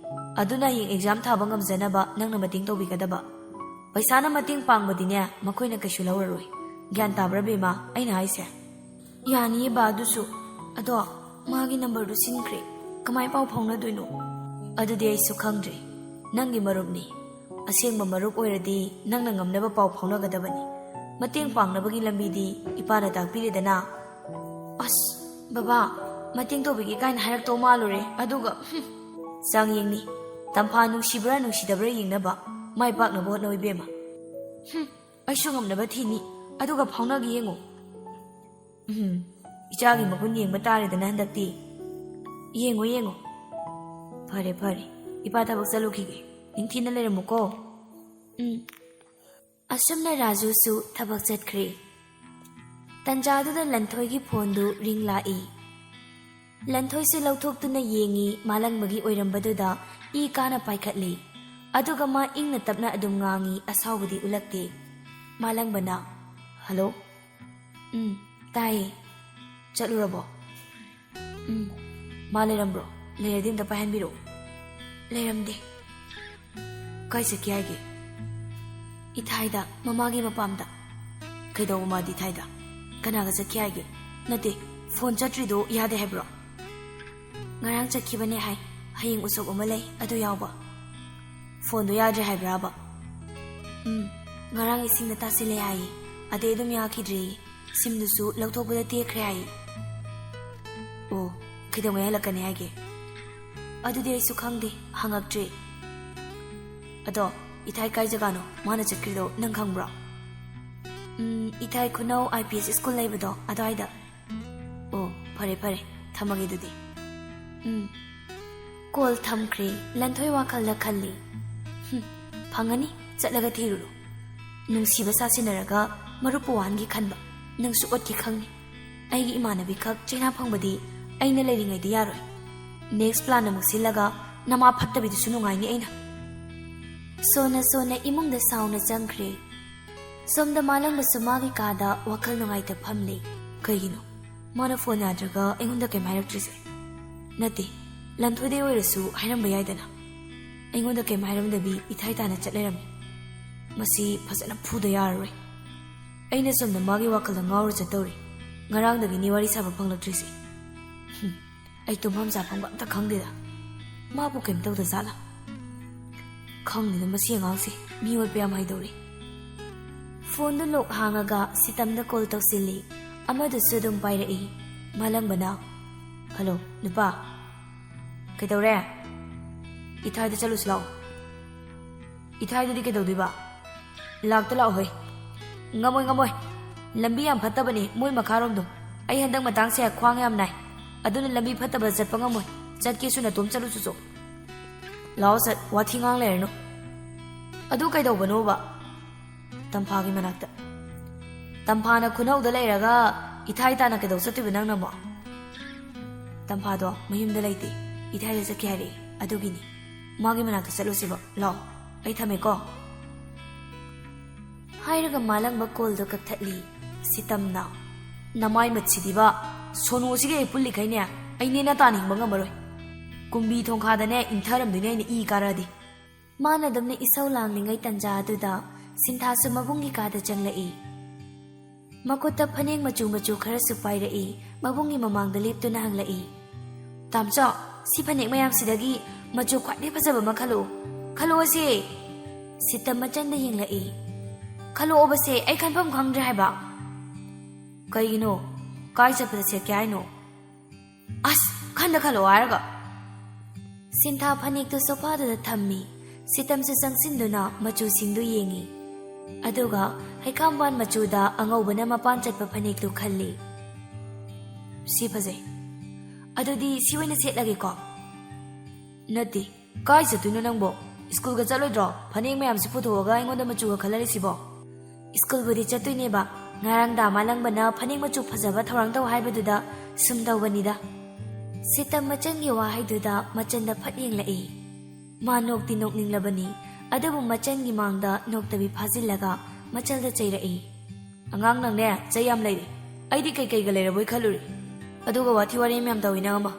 ꯑꯗꯨꯅ ꯍꯌꯦꯡ ꯑꯦꯛꯖꯥꯝ ꯊꯥꯕ ꯉꯝꯖꯅꯕ ꯅꯪꯅ ꯃꯇꯦꯡ ꯇꯧꯕꯤꯒꯗꯕ꯫ ꯄꯩꯁꯥꯅ ꯃꯇꯦꯡ ꯄꯥꯡꯕꯗꯤꯅꯦ, ꯃꯈꯣꯏꯅ ꯀꯩꯁꯨ ꯂꯧꯔꯔꯣꯏ꯫ ꯒ꯭ꯌꯥꯟ ꯇꯥꯕ꯭ꯔꯥ ꯕꯦꯝꯃ ꯑꯩꯅ ꯍꯥꯏꯁꯦ?" ꯌꯥꯅꯤꯌꯦ ꯕꯥ, ꯑꯗꯨꯁꯨ꯫ ꯑꯗꯣ ꯃꯥꯒꯤ ꯅꯝꯕꯔꯗꯨ ꯁꯤꯟꯈ꯭ꯔꯦ꯫ ꯀꯃꯥꯏ ꯄꯥꯎ ꯐꯥꯎꯅꯗꯣꯏꯅꯣ? ꯑꯗꯨꯗꯤ ꯑꯩꯁꯨ ꯈꯪꯗ꯭ꯔꯦ꯫ ꯅꯪꯒꯤ ꯃꯔꯨꯞꯅꯤ꯫ ꯑꯁꯦꯡꯕ ꯃꯔꯨꯞ ꯑꯣꯏꯔꯗꯤ ꯅꯪꯅ ꯉꯝꯅꯕ ꯄꯥꯎ ꯐꯥꯎꯅꯒꯗꯕꯅꯤ꯫ ꯃꯇꯦꯡ ꯄꯥꯡꯅꯕꯒꯤ ꯂꯝꯕꯤꯗꯤ ꯏꯄꯥꯅ ꯇꯥꯛꯄꯤꯔꯦꯗꯅ꯫ ꯑꯁ, ꯕꯕꯥ, ꯃꯇꯦꯡ ꯇꯧꯕꯤꯒꯦ ꯀꯥꯏꯅ ꯍꯥꯏꯔꯛꯇꯧ ꯃꯥꯜꯂꯨꯔꯦ꯫ ꯑꯗꯨꯒ, ꯍꯨꯝ, ꯆꯥꯡꯌꯦꯡꯅꯤ꯫ ꯇꯝꯐꯥ ꯅꯨꯡꯁꯤꯕ꯭ꯔꯥ ꯅꯨꯡꯁꯤꯗꯕ꯭ꯔꯥ ꯌꯦꯡꯅꯕ ꯃꯥꯏ ꯄꯥꯛꯅꯕ ꯍꯣꯠꯅꯧ, ꯏꯕꯦꯝꯃ꯫ ꯍꯨꯝ, ꯑꯩꯁꯨ ꯉꯝꯅꯕ ꯊꯤꯅꯤ꯫ ꯑꯗꯨꯒ ꯐꯥꯎꯅꯒꯦ ꯌꯦꯡꯉꯨ꯫ ꯎꯝ, ꯏꯆꯥꯒꯤ ꯃꯒꯨꯟ ꯌꯦꯡꯕ ꯇꯥꯔꯦꯗꯅ ꯍꯟꯗꯛꯇꯤ꯫ ꯌꯦꯡꯉꯣ, ꯌꯦꯡꯉꯣ꯫ ꯐꯔꯦ, ꯐꯔꯦ꯫ ꯏꯄꯥ ꯊꯕꯛ ꯆꯠꯂꯨꯈꯤꯒꯦ꯫ ꯅꯤꯡꯊꯤꯅ ꯂꯩꯔꯝꯃꯨꯀꯣ꯫ ꯎꯝ꯫ ꯑꯁꯨꯝꯅ ꯔꯥꯖꯨꯁꯨ ꯊꯕꯛ ꯆꯠꯈ꯭ꯔꯦ꯫ ꯇꯟꯖꯥꯗꯨꯗ ꯂꯟꯊꯣꯏꯒꯤ ꯐꯣꯟꯗꯨ ꯔꯤꯡ ꯂꯥꯛꯏ꯫ ꯂꯟꯊꯣꯏꯁꯨ ꯂꯧꯊꯣꯛꯇꯨꯅ ꯌꯦꯡꯉꯤ, ꯃꯥꯂꯪꯕꯒꯤ ꯑꯣꯏꯔꯝꯕꯗꯨꯗ ꯏ ꯀꯥꯅ ꯄꯥꯏꯈꯠꯂꯤ꯫ ꯑꯗꯨꯒ ꯃꯥ ꯏꯪꯅ ꯇꯞꯅ ꯑꯗꯨꯝ ꯉꯥꯡꯉꯤ, ꯑꯁꯥꯎꯕꯗꯤ ꯎꯠꯂꯛꯇꯦ꯫ ꯃꯥꯂꯪꯕꯅ, "ꯍꯜꯂꯣ?" "ꯎꯝ, ꯇꯥꯏꯌꯦ꯫ ꯆꯠꯂꯨꯔꯕꯣ?" "ꯎꯝ, ꯃꯥ ꯂꯩꯔꯝꯕ꯭ꯔꯣ? ꯂꯩꯔꯗꯤ ꯑꯝꯇ ꯄꯥꯏꯍꯟꯕꯤꯔꯛꯑꯣ꯫" "ꯂꯩꯔꯝꯗꯦ꯫" "ꯀꯥꯏ ꯆꯠꯀꯦ ꯍꯥꯏꯒꯦ?" "ꯏꯊꯥꯏꯗ, ꯃꯃꯥꯒꯤ ꯃꯄꯥꯝꯗ꯫" "ꯀꯩꯗꯧꯕ ꯃꯥꯗꯤ ꯏꯊꯥꯏꯗ? ꯀꯅꯥꯒ ꯆꯠꯀꯦ ꯍꯥꯏꯒꯦ? ꯅꯠꯇꯦ, ꯐꯣꯟ ꯆꯠꯇ꯭ꯔꯤꯗꯣ ꯌꯥꯗꯦ ꯍꯥꯏꯕ꯭ꯔꯣ?" "ꯉꯔꯥꯡ ꯆꯠꯈꯤꯕꯅꯦ ꯍꯥꯏ, ꯍꯌꯦꯡ ꯎꯁꯣꯞ ꯑꯃ ꯂꯩ, ꯑꯗꯨ ꯌꯥꯎꯕ꯫" "ꯐꯣꯟꯗꯣ ꯌꯥꯗ꯭ꯔꯦ ꯍꯥꯏꯕ꯭ꯔꯥꯕ?" "ꯎꯝ, ꯉꯔꯥꯡ ꯏꯁꯤꯡꯗ ꯇꯥꯁꯤꯜꯂꯦ ꯍꯥꯏꯌꯦ, ꯑꯗꯩ ꯑꯗꯨꯝ ꯌꯥꯈꯤꯗ꯭ꯔꯦꯌꯦ꯫ ꯁꯤꯝꯗꯨꯁꯨ ꯂꯧꯊꯣꯛꯄꯗ ꯇꯦꯛꯈ꯭ꯔꯦ ꯍꯥꯏꯌꯦ꯫" "ꯑꯣ, ꯀꯩꯗꯧꯉꯩ ꯍꯜꯂꯛꯀꯅꯤ ꯍꯥꯏꯒꯦ?" "ꯑꯗꯨꯗꯤ ꯑꯩꯁꯨ ꯈꯪꯗꯦ, ꯍꯪꯉꯛꯇ꯭ꯔꯦ꯫" "ꯑꯗꯣ, ꯏꯊꯥꯏ ꯀꯥꯏ ꯖꯒꯥꯅꯣ ꯃꯥꯅ ꯆꯠꯈ꯭ꯔꯤꯗꯣ ꯅꯪ ꯈꯪꯕ꯭ꯔꯣ?" "ꯎꯝ, ꯏꯊꯥꯏ ꯈꯨꯅꯧ ꯑꯥꯏ ꯄꯤ ꯑꯦꯁ ꯁ꯭ꯀꯨꯜ ꯂꯩꯕꯗꯣ ꯑꯗ꯭ꯋꯥꯏꯗ꯫" "ꯑꯣ, ꯐꯔꯦ ꯐꯔꯦ, ꯊꯝꯃꯒꯦ ꯑꯗꯨꯗꯤ꯫" "ꯎꯝ꯫" ꯀꯣꯜ ꯊꯝꯈ꯭ꯔꯦ꯫ ꯂꯟꯊꯣꯏ ꯋꯥꯈꯜꯗ ꯈꯜꯂꯤ, "ꯍꯨꯝ, ꯐꯪꯉꯅꯤ, ꯆꯠꯂꯒ ꯊꯤꯔꯨꯔꯣ꯫ ꯅꯨꯡꯁꯤꯕ ꯁꯥꯁꯤꯟꯅꯔꯒ ꯃꯔꯨꯞꯄꯨ ꯋꯥꯍꯟꯒꯦ ꯈꯟꯕ, ꯅꯪꯁꯨ ꯑꯣꯠꯀꯦ ꯈꯪꯉꯤ꯫ ꯑꯩꯒꯤ ꯏꯃꯥꯟꯅꯕꯤ ꯈꯛ ꯆꯩꯅꯥ ꯐꯪꯕꯗꯤ ꯑꯩꯅ ꯂꯩꯔꯤꯉꯩꯗ ꯌꯥꯔꯣꯏ꯫ ꯅꯦꯛꯁ ꯄ꯭ꯂꯥꯟ ꯑꯃꯨꯛ ꯁꯤꯜꯂꯒ ꯅꯃꯥ ꯐꯠꯇꯕꯤꯗꯨꯁꯨ ꯅꯨꯡꯉꯥꯏꯅꯤ ꯑꯩꯅ꯫" ꯁꯣꯟꯅ ꯁꯣꯟꯅ ꯏꯃꯨꯡꯗ ꯁꯥꯎꯅ ꯆꯪꯈ꯭ꯔꯦ꯫ ꯁꯣꯝꯗ ꯃꯥꯂꯪꯕꯁꯨ ꯃꯥꯒꯤ ꯀꯥꯗ ꯋꯥꯈꯜ ꯅꯨꯡꯉꯥꯏꯇ ꯐꯝꯂꯤ꯫ "ꯀꯩꯒꯤꯅꯣ ꯃꯥꯅ ꯐꯣꯟ ꯌꯥꯗ꯭ꯔꯒ ꯑꯩꯉꯣꯟꯗ ꯀꯩꯝ ꯍꯥꯏꯔꯛꯇ꯭ꯔꯤꯁꯦ?" "ꯅꯠꯇꯦ, ꯂꯟꯊꯣꯏꯗꯩ ꯑꯣꯏꯔꯁꯨ ꯍꯥꯏꯔꯝꯕ ꯌꯥꯏꯗꯅ꯫ ꯑꯩꯉꯣꯟꯗ ꯀꯩꯝ ꯍꯥꯏꯔꯝꯗꯕꯤ ꯏꯊꯥꯏ ꯇꯥꯅ ꯆꯠ ꯂꯩꯔꯝꯃꯤ꯫ ꯃꯁꯤ ꯐꯖꯅ ꯐꯨꯗ ꯌꯥꯔꯔꯣꯏ꯫ ꯑꯩꯅ ꯁꯣꯝꯗ ꯃꯥꯒꯤ ꯋꯥꯈꯜꯗ ꯉꯥꯎꯔ ꯆꯠꯇꯧꯔꯤ꯫ ꯉꯔꯥꯡꯗꯒꯤꯅꯤ ꯋꯥꯔꯤ ꯁꯥꯕ ꯐꯪꯂꯛꯇ꯭ꯔꯤꯁꯦ꯫ ꯍꯨꯝ, ꯑꯩ ꯇꯨꯝꯐꯝ ꯆꯥꯐꯝꯒ ꯑꯝꯇ ꯈꯪꯗꯦꯗ꯫ ꯃꯥꯕꯨ ꯀꯩꯝ ꯇꯧꯗ ꯖꯥꯠꯂꯥ? ꯈꯪꯗꯦꯗ, ꯃꯁꯤ ꯑꯉꯥꯡꯁꯦ ꯃꯤ ꯑꯣꯠꯄ ꯌꯥꯝ ꯍꯩꯗꯧꯔꯤ꯫ ꯐꯣꯟꯗꯨ ꯂꯣꯛ ꯍꯥꯡꯉꯒ ꯁꯤꯇꯝꯗ ꯀꯣꯜ ꯇꯧꯁꯤꯜꯂꯤ꯫ ꯑꯃꯗꯨꯁꯨ ꯑꯗꯨꯝ ꯄꯥꯏꯔꯛꯏ꯫ ꯃꯥꯂꯪꯕꯅ, "ꯍꯜꯂꯣ, ꯅꯨꯄꯥ꯫ ꯀꯩꯗꯧꯔꯦ? ꯏꯊꯥꯏꯗ ꯆꯠꯂꯨꯁꯤ ꯂꯥꯛꯑꯣ꯫" "ꯏꯊꯥꯏꯗꯗꯤ ꯀꯩꯗꯧꯗꯣꯏꯕ? ꯂꯥꯛꯇ ꯂꯥꯛꯑꯣ ꯍꯣꯏ꯫" "ꯉꯝꯃꯣꯏ, ꯉꯝꯃꯣꯏ꯫ ꯂꯝꯕꯤ ꯌꯥꯝ ꯐꯠꯇꯕꯅꯤ ꯃꯣꯏ ꯃꯈꯥꯔꯣꯝꯗꯣ꯫ ꯑꯩ ꯍꯟꯗꯛ ꯃꯇꯥꯡꯁꯦ ꯈ꯭ꯋꯥꯡ ꯌꯥꯝ ꯅꯥꯏ꯫ ꯑꯗꯨꯅ ꯂꯝꯕꯤ ꯐꯠꯇꯕ ꯆꯠꯄ ꯉꯝꯃꯣꯏ꯫ ꯆꯠꯀꯦꯁꯨ ꯅꯇꯣꯝ ꯆꯠꯂꯨ ꯆꯣꯆꯣ꯫ ꯂꯥꯛꯑꯣ ꯁꯠ, ꯋꯥꯊꯤ ꯉꯥꯡ ꯂꯩꯔꯅꯨ꯫" "ꯑꯗꯨ ꯀꯩꯗꯧꯕꯅꯣꯕ?" "ꯇꯝꯐꯥꯒꯤ ꯃꯅꯥꯛꯇ꯫" "ꯇꯝꯐꯥꯅ ꯈꯨꯅꯧꯗ ꯂꯩꯔꯒ ꯏꯊꯥꯏ ꯇꯥꯅ ꯀꯩꯗꯧ ꯆꯠꯇꯣꯏꯕ ꯅꯪꯅ ꯑꯃꯨꯛ?" "ꯇꯝꯐꯥꯗꯣ ꯃꯌꯨꯝꯗ ꯂꯩꯇꯦ, ꯏꯊꯥꯏꯗ ꯆꯠꯀꯦ ꯍꯥꯏꯔꯛꯏ, ꯑꯗꯨꯒꯤꯅꯤ꯫ ꯃꯥꯒꯤ ꯃꯅꯥꯛꯇ ꯆꯠꯂꯨꯁꯤꯕ, ꯂꯥꯛꯑꯣ, ꯑꯩ ꯊꯝꯃꯦꯀꯣ꯫" ꯍꯥꯏꯔꯒ ꯃꯥꯂꯪꯕ ꯀꯣꯜꯗꯣ ꯀꯛꯊꯠꯂꯤ꯫ ꯁꯤꯇꯝꯅ, "ꯅꯃꯥꯏ ꯃꯠꯁꯤꯗꯤꯕ, ꯁꯣꯅꯨ ꯑꯁꯤꯒ ꯑꯩ ꯄꯨꯜꯂꯤꯈꯩꯅꯦ, ꯑꯩ ꯅꯦꯅ ꯇꯥꯅ ꯍꯤꯡꯕ ꯉꯝꯃꯔꯣꯏ꯫ ꯀꯨꯝꯕꯤ ꯊꯣꯡꯈꯥꯗꯅꯦ ꯏꯟꯊꯔꯝꯗꯣꯏꯅꯦ ꯑꯩꯅ ꯏ ꯀꯥꯔꯛꯑꯗꯤ꯫" ꯃꯥꯅ ꯑꯗꯨꯝꯅ ꯏꯁꯧ ꯂꯥꯡꯂꯤꯉꯩ ꯇꯟꯖꯥ ꯑꯗꯨꯗ ꯁꯤꯟꯊꯥꯁꯨ ꯃꯕꯨꯡꯒꯤ ꯀꯥꯗ ꯆꯪꯂꯛꯏ꯫ ꯃꯈꯨꯠꯇ ꯐꯅꯦꯛ ꯃꯆꯨ ꯃꯆꯨ ꯈꯔꯁꯨ ꯄꯥꯏꯔꯛꯏ꯫ ꯃꯕꯨꯡꯒꯤ ꯃꯃꯥꯡꯗ ꯂꯦꯞꯇꯨꯅ ꯍꯪꯂꯛꯏ, "ꯇꯥꯝꯆꯧ, ꯁꯤ ꯐꯅꯦꯛ ꯃꯌꯥꯝꯁꯤꯗꯒꯤ ꯃꯆꯨ ꯈ꯭ꯋꯥꯏꯗꯒꯤ ꯐꯖꯕ ꯑꯃ ꯈꯜꯂꯛꯎ꯫ ꯈꯜꯂꯛꯑꯣꯁꯦ꯫" ꯁꯤꯇꯝ ꯃꯆꯟꯗ ꯌꯦꯡꯂꯛꯏ꯫ "ꯈꯜꯂꯛꯑꯣꯕꯁꯦ, ꯑꯩ ꯈꯟꯐꯝ ꯈꯪꯗ꯭ꯔꯦ ꯍꯥꯏꯕ꯫" "ꯀꯩꯒꯤꯅꯣ? ꯀꯥꯏ ꯆꯠꯄꯗ ꯁꯦꯠꯀꯦ ꯍꯥꯏꯅꯣ?" "ꯑꯁ, ꯈꯟꯗ ꯈꯜꯂꯛꯑꯣ ꯍꯥꯏꯔꯒ!" ꯁꯤꯟꯊꯥ ꯐꯅꯦꯛꯇꯨ ꯁꯣꯐꯥꯗꯨꯗ ꯊꯝꯃꯤ꯫ ꯁꯤꯇꯝꯁꯨ ꯆꯪꯁꯤꯟꯗꯨꯅ ꯃꯆꯨꯁꯤꯡꯗꯨ ꯌꯦꯡꯉꯤ꯫ ꯑꯗꯨꯒ ꯍꯩꯈꯥꯝꯕꯥꯟ ꯃꯆꯨꯗ ꯑꯉꯧꯕꯅ ꯃꯄꯥꯟ ꯆꯠꯄ ꯐꯅꯦꯛꯇꯨ ꯈꯜꯂꯤ꯫ "ꯁꯤ ꯐꯖꯩ꯫ ꯑꯗꯨꯗꯤ ꯁꯤ ꯑꯣꯏꯅ ꯁꯦꯠꯂꯒꯦꯀꯣ?" "ꯅꯠꯇꯦ, ꯀꯥꯏ ꯆꯠꯇꯣꯏꯅꯣ ꯅꯪꯕꯣ? ꯁ꯭ꯀꯨꯜꯒ ꯆꯠꯂꯣꯏꯗ꯭ꯔꯣ? ꯐꯅꯦꯛ ꯃꯌꯥꯝꯁꯤ ꯄꯨꯊꯣꯛꯑꯒ ꯑꯩꯉꯣꯟꯗ ꯃꯆꯨꯒ ꯈꯜꯍꯜꯂꯤꯁꯤꯕꯣ?" "ꯁ꯭ꯀꯨꯜꯕꯨꯗꯤ ꯆꯠꯇꯣꯏꯅꯦꯕ, ꯉꯔꯥꯡꯗ ꯃꯥꯂꯪꯕꯅ ꯐꯅꯦꯛ ꯃꯆꯨ ꯐꯖꯕ ꯊꯧꯔꯥꯡ ꯇꯧ ꯍꯥꯏꯕꯗꯨꯗ ꯁꯨꯝ ꯇꯧꯕꯅꯤꯗ꯫" ꯁꯤꯇꯝ ꯃꯆꯟꯒꯤ ꯋꯥꯍꯩꯗꯨꯗ ꯃꯆꯟꯗ ꯐꯠ ꯌꯦꯡꯂꯛꯏ꯫ ꯃꯥ ꯅꯣꯛꯇꯤ ꯅꯣꯛꯅꯤꯡꯂꯕꯅꯤ, ꯑꯗꯨꯕꯨ ꯃꯆꯟꯒꯤ ꯃꯥꯡꯗ ꯅꯣꯛꯇꯕꯤ ꯐꯥꯖꯤꯜꯂꯒ ꯃꯆꯜꯗ ꯆꯩꯔꯛꯏ꯫ "ꯑꯉꯥꯡ ꯅꯪꯅꯦ ꯆꯩ ꯌꯥꯝ ꯂꯩꯔꯦ꯫ ꯑꯩꯗꯤ ꯀꯩꯀꯩꯒ ꯂꯩꯔꯕꯣꯏ ꯈꯜꯂꯨꯔꯦ꯫ ꯑꯗꯨꯒ ꯋꯥꯊꯤ ꯋꯥꯔꯦꯝ ꯌꯥꯝ ꯇꯧꯏ ꯅꯪ ꯑꯃ꯫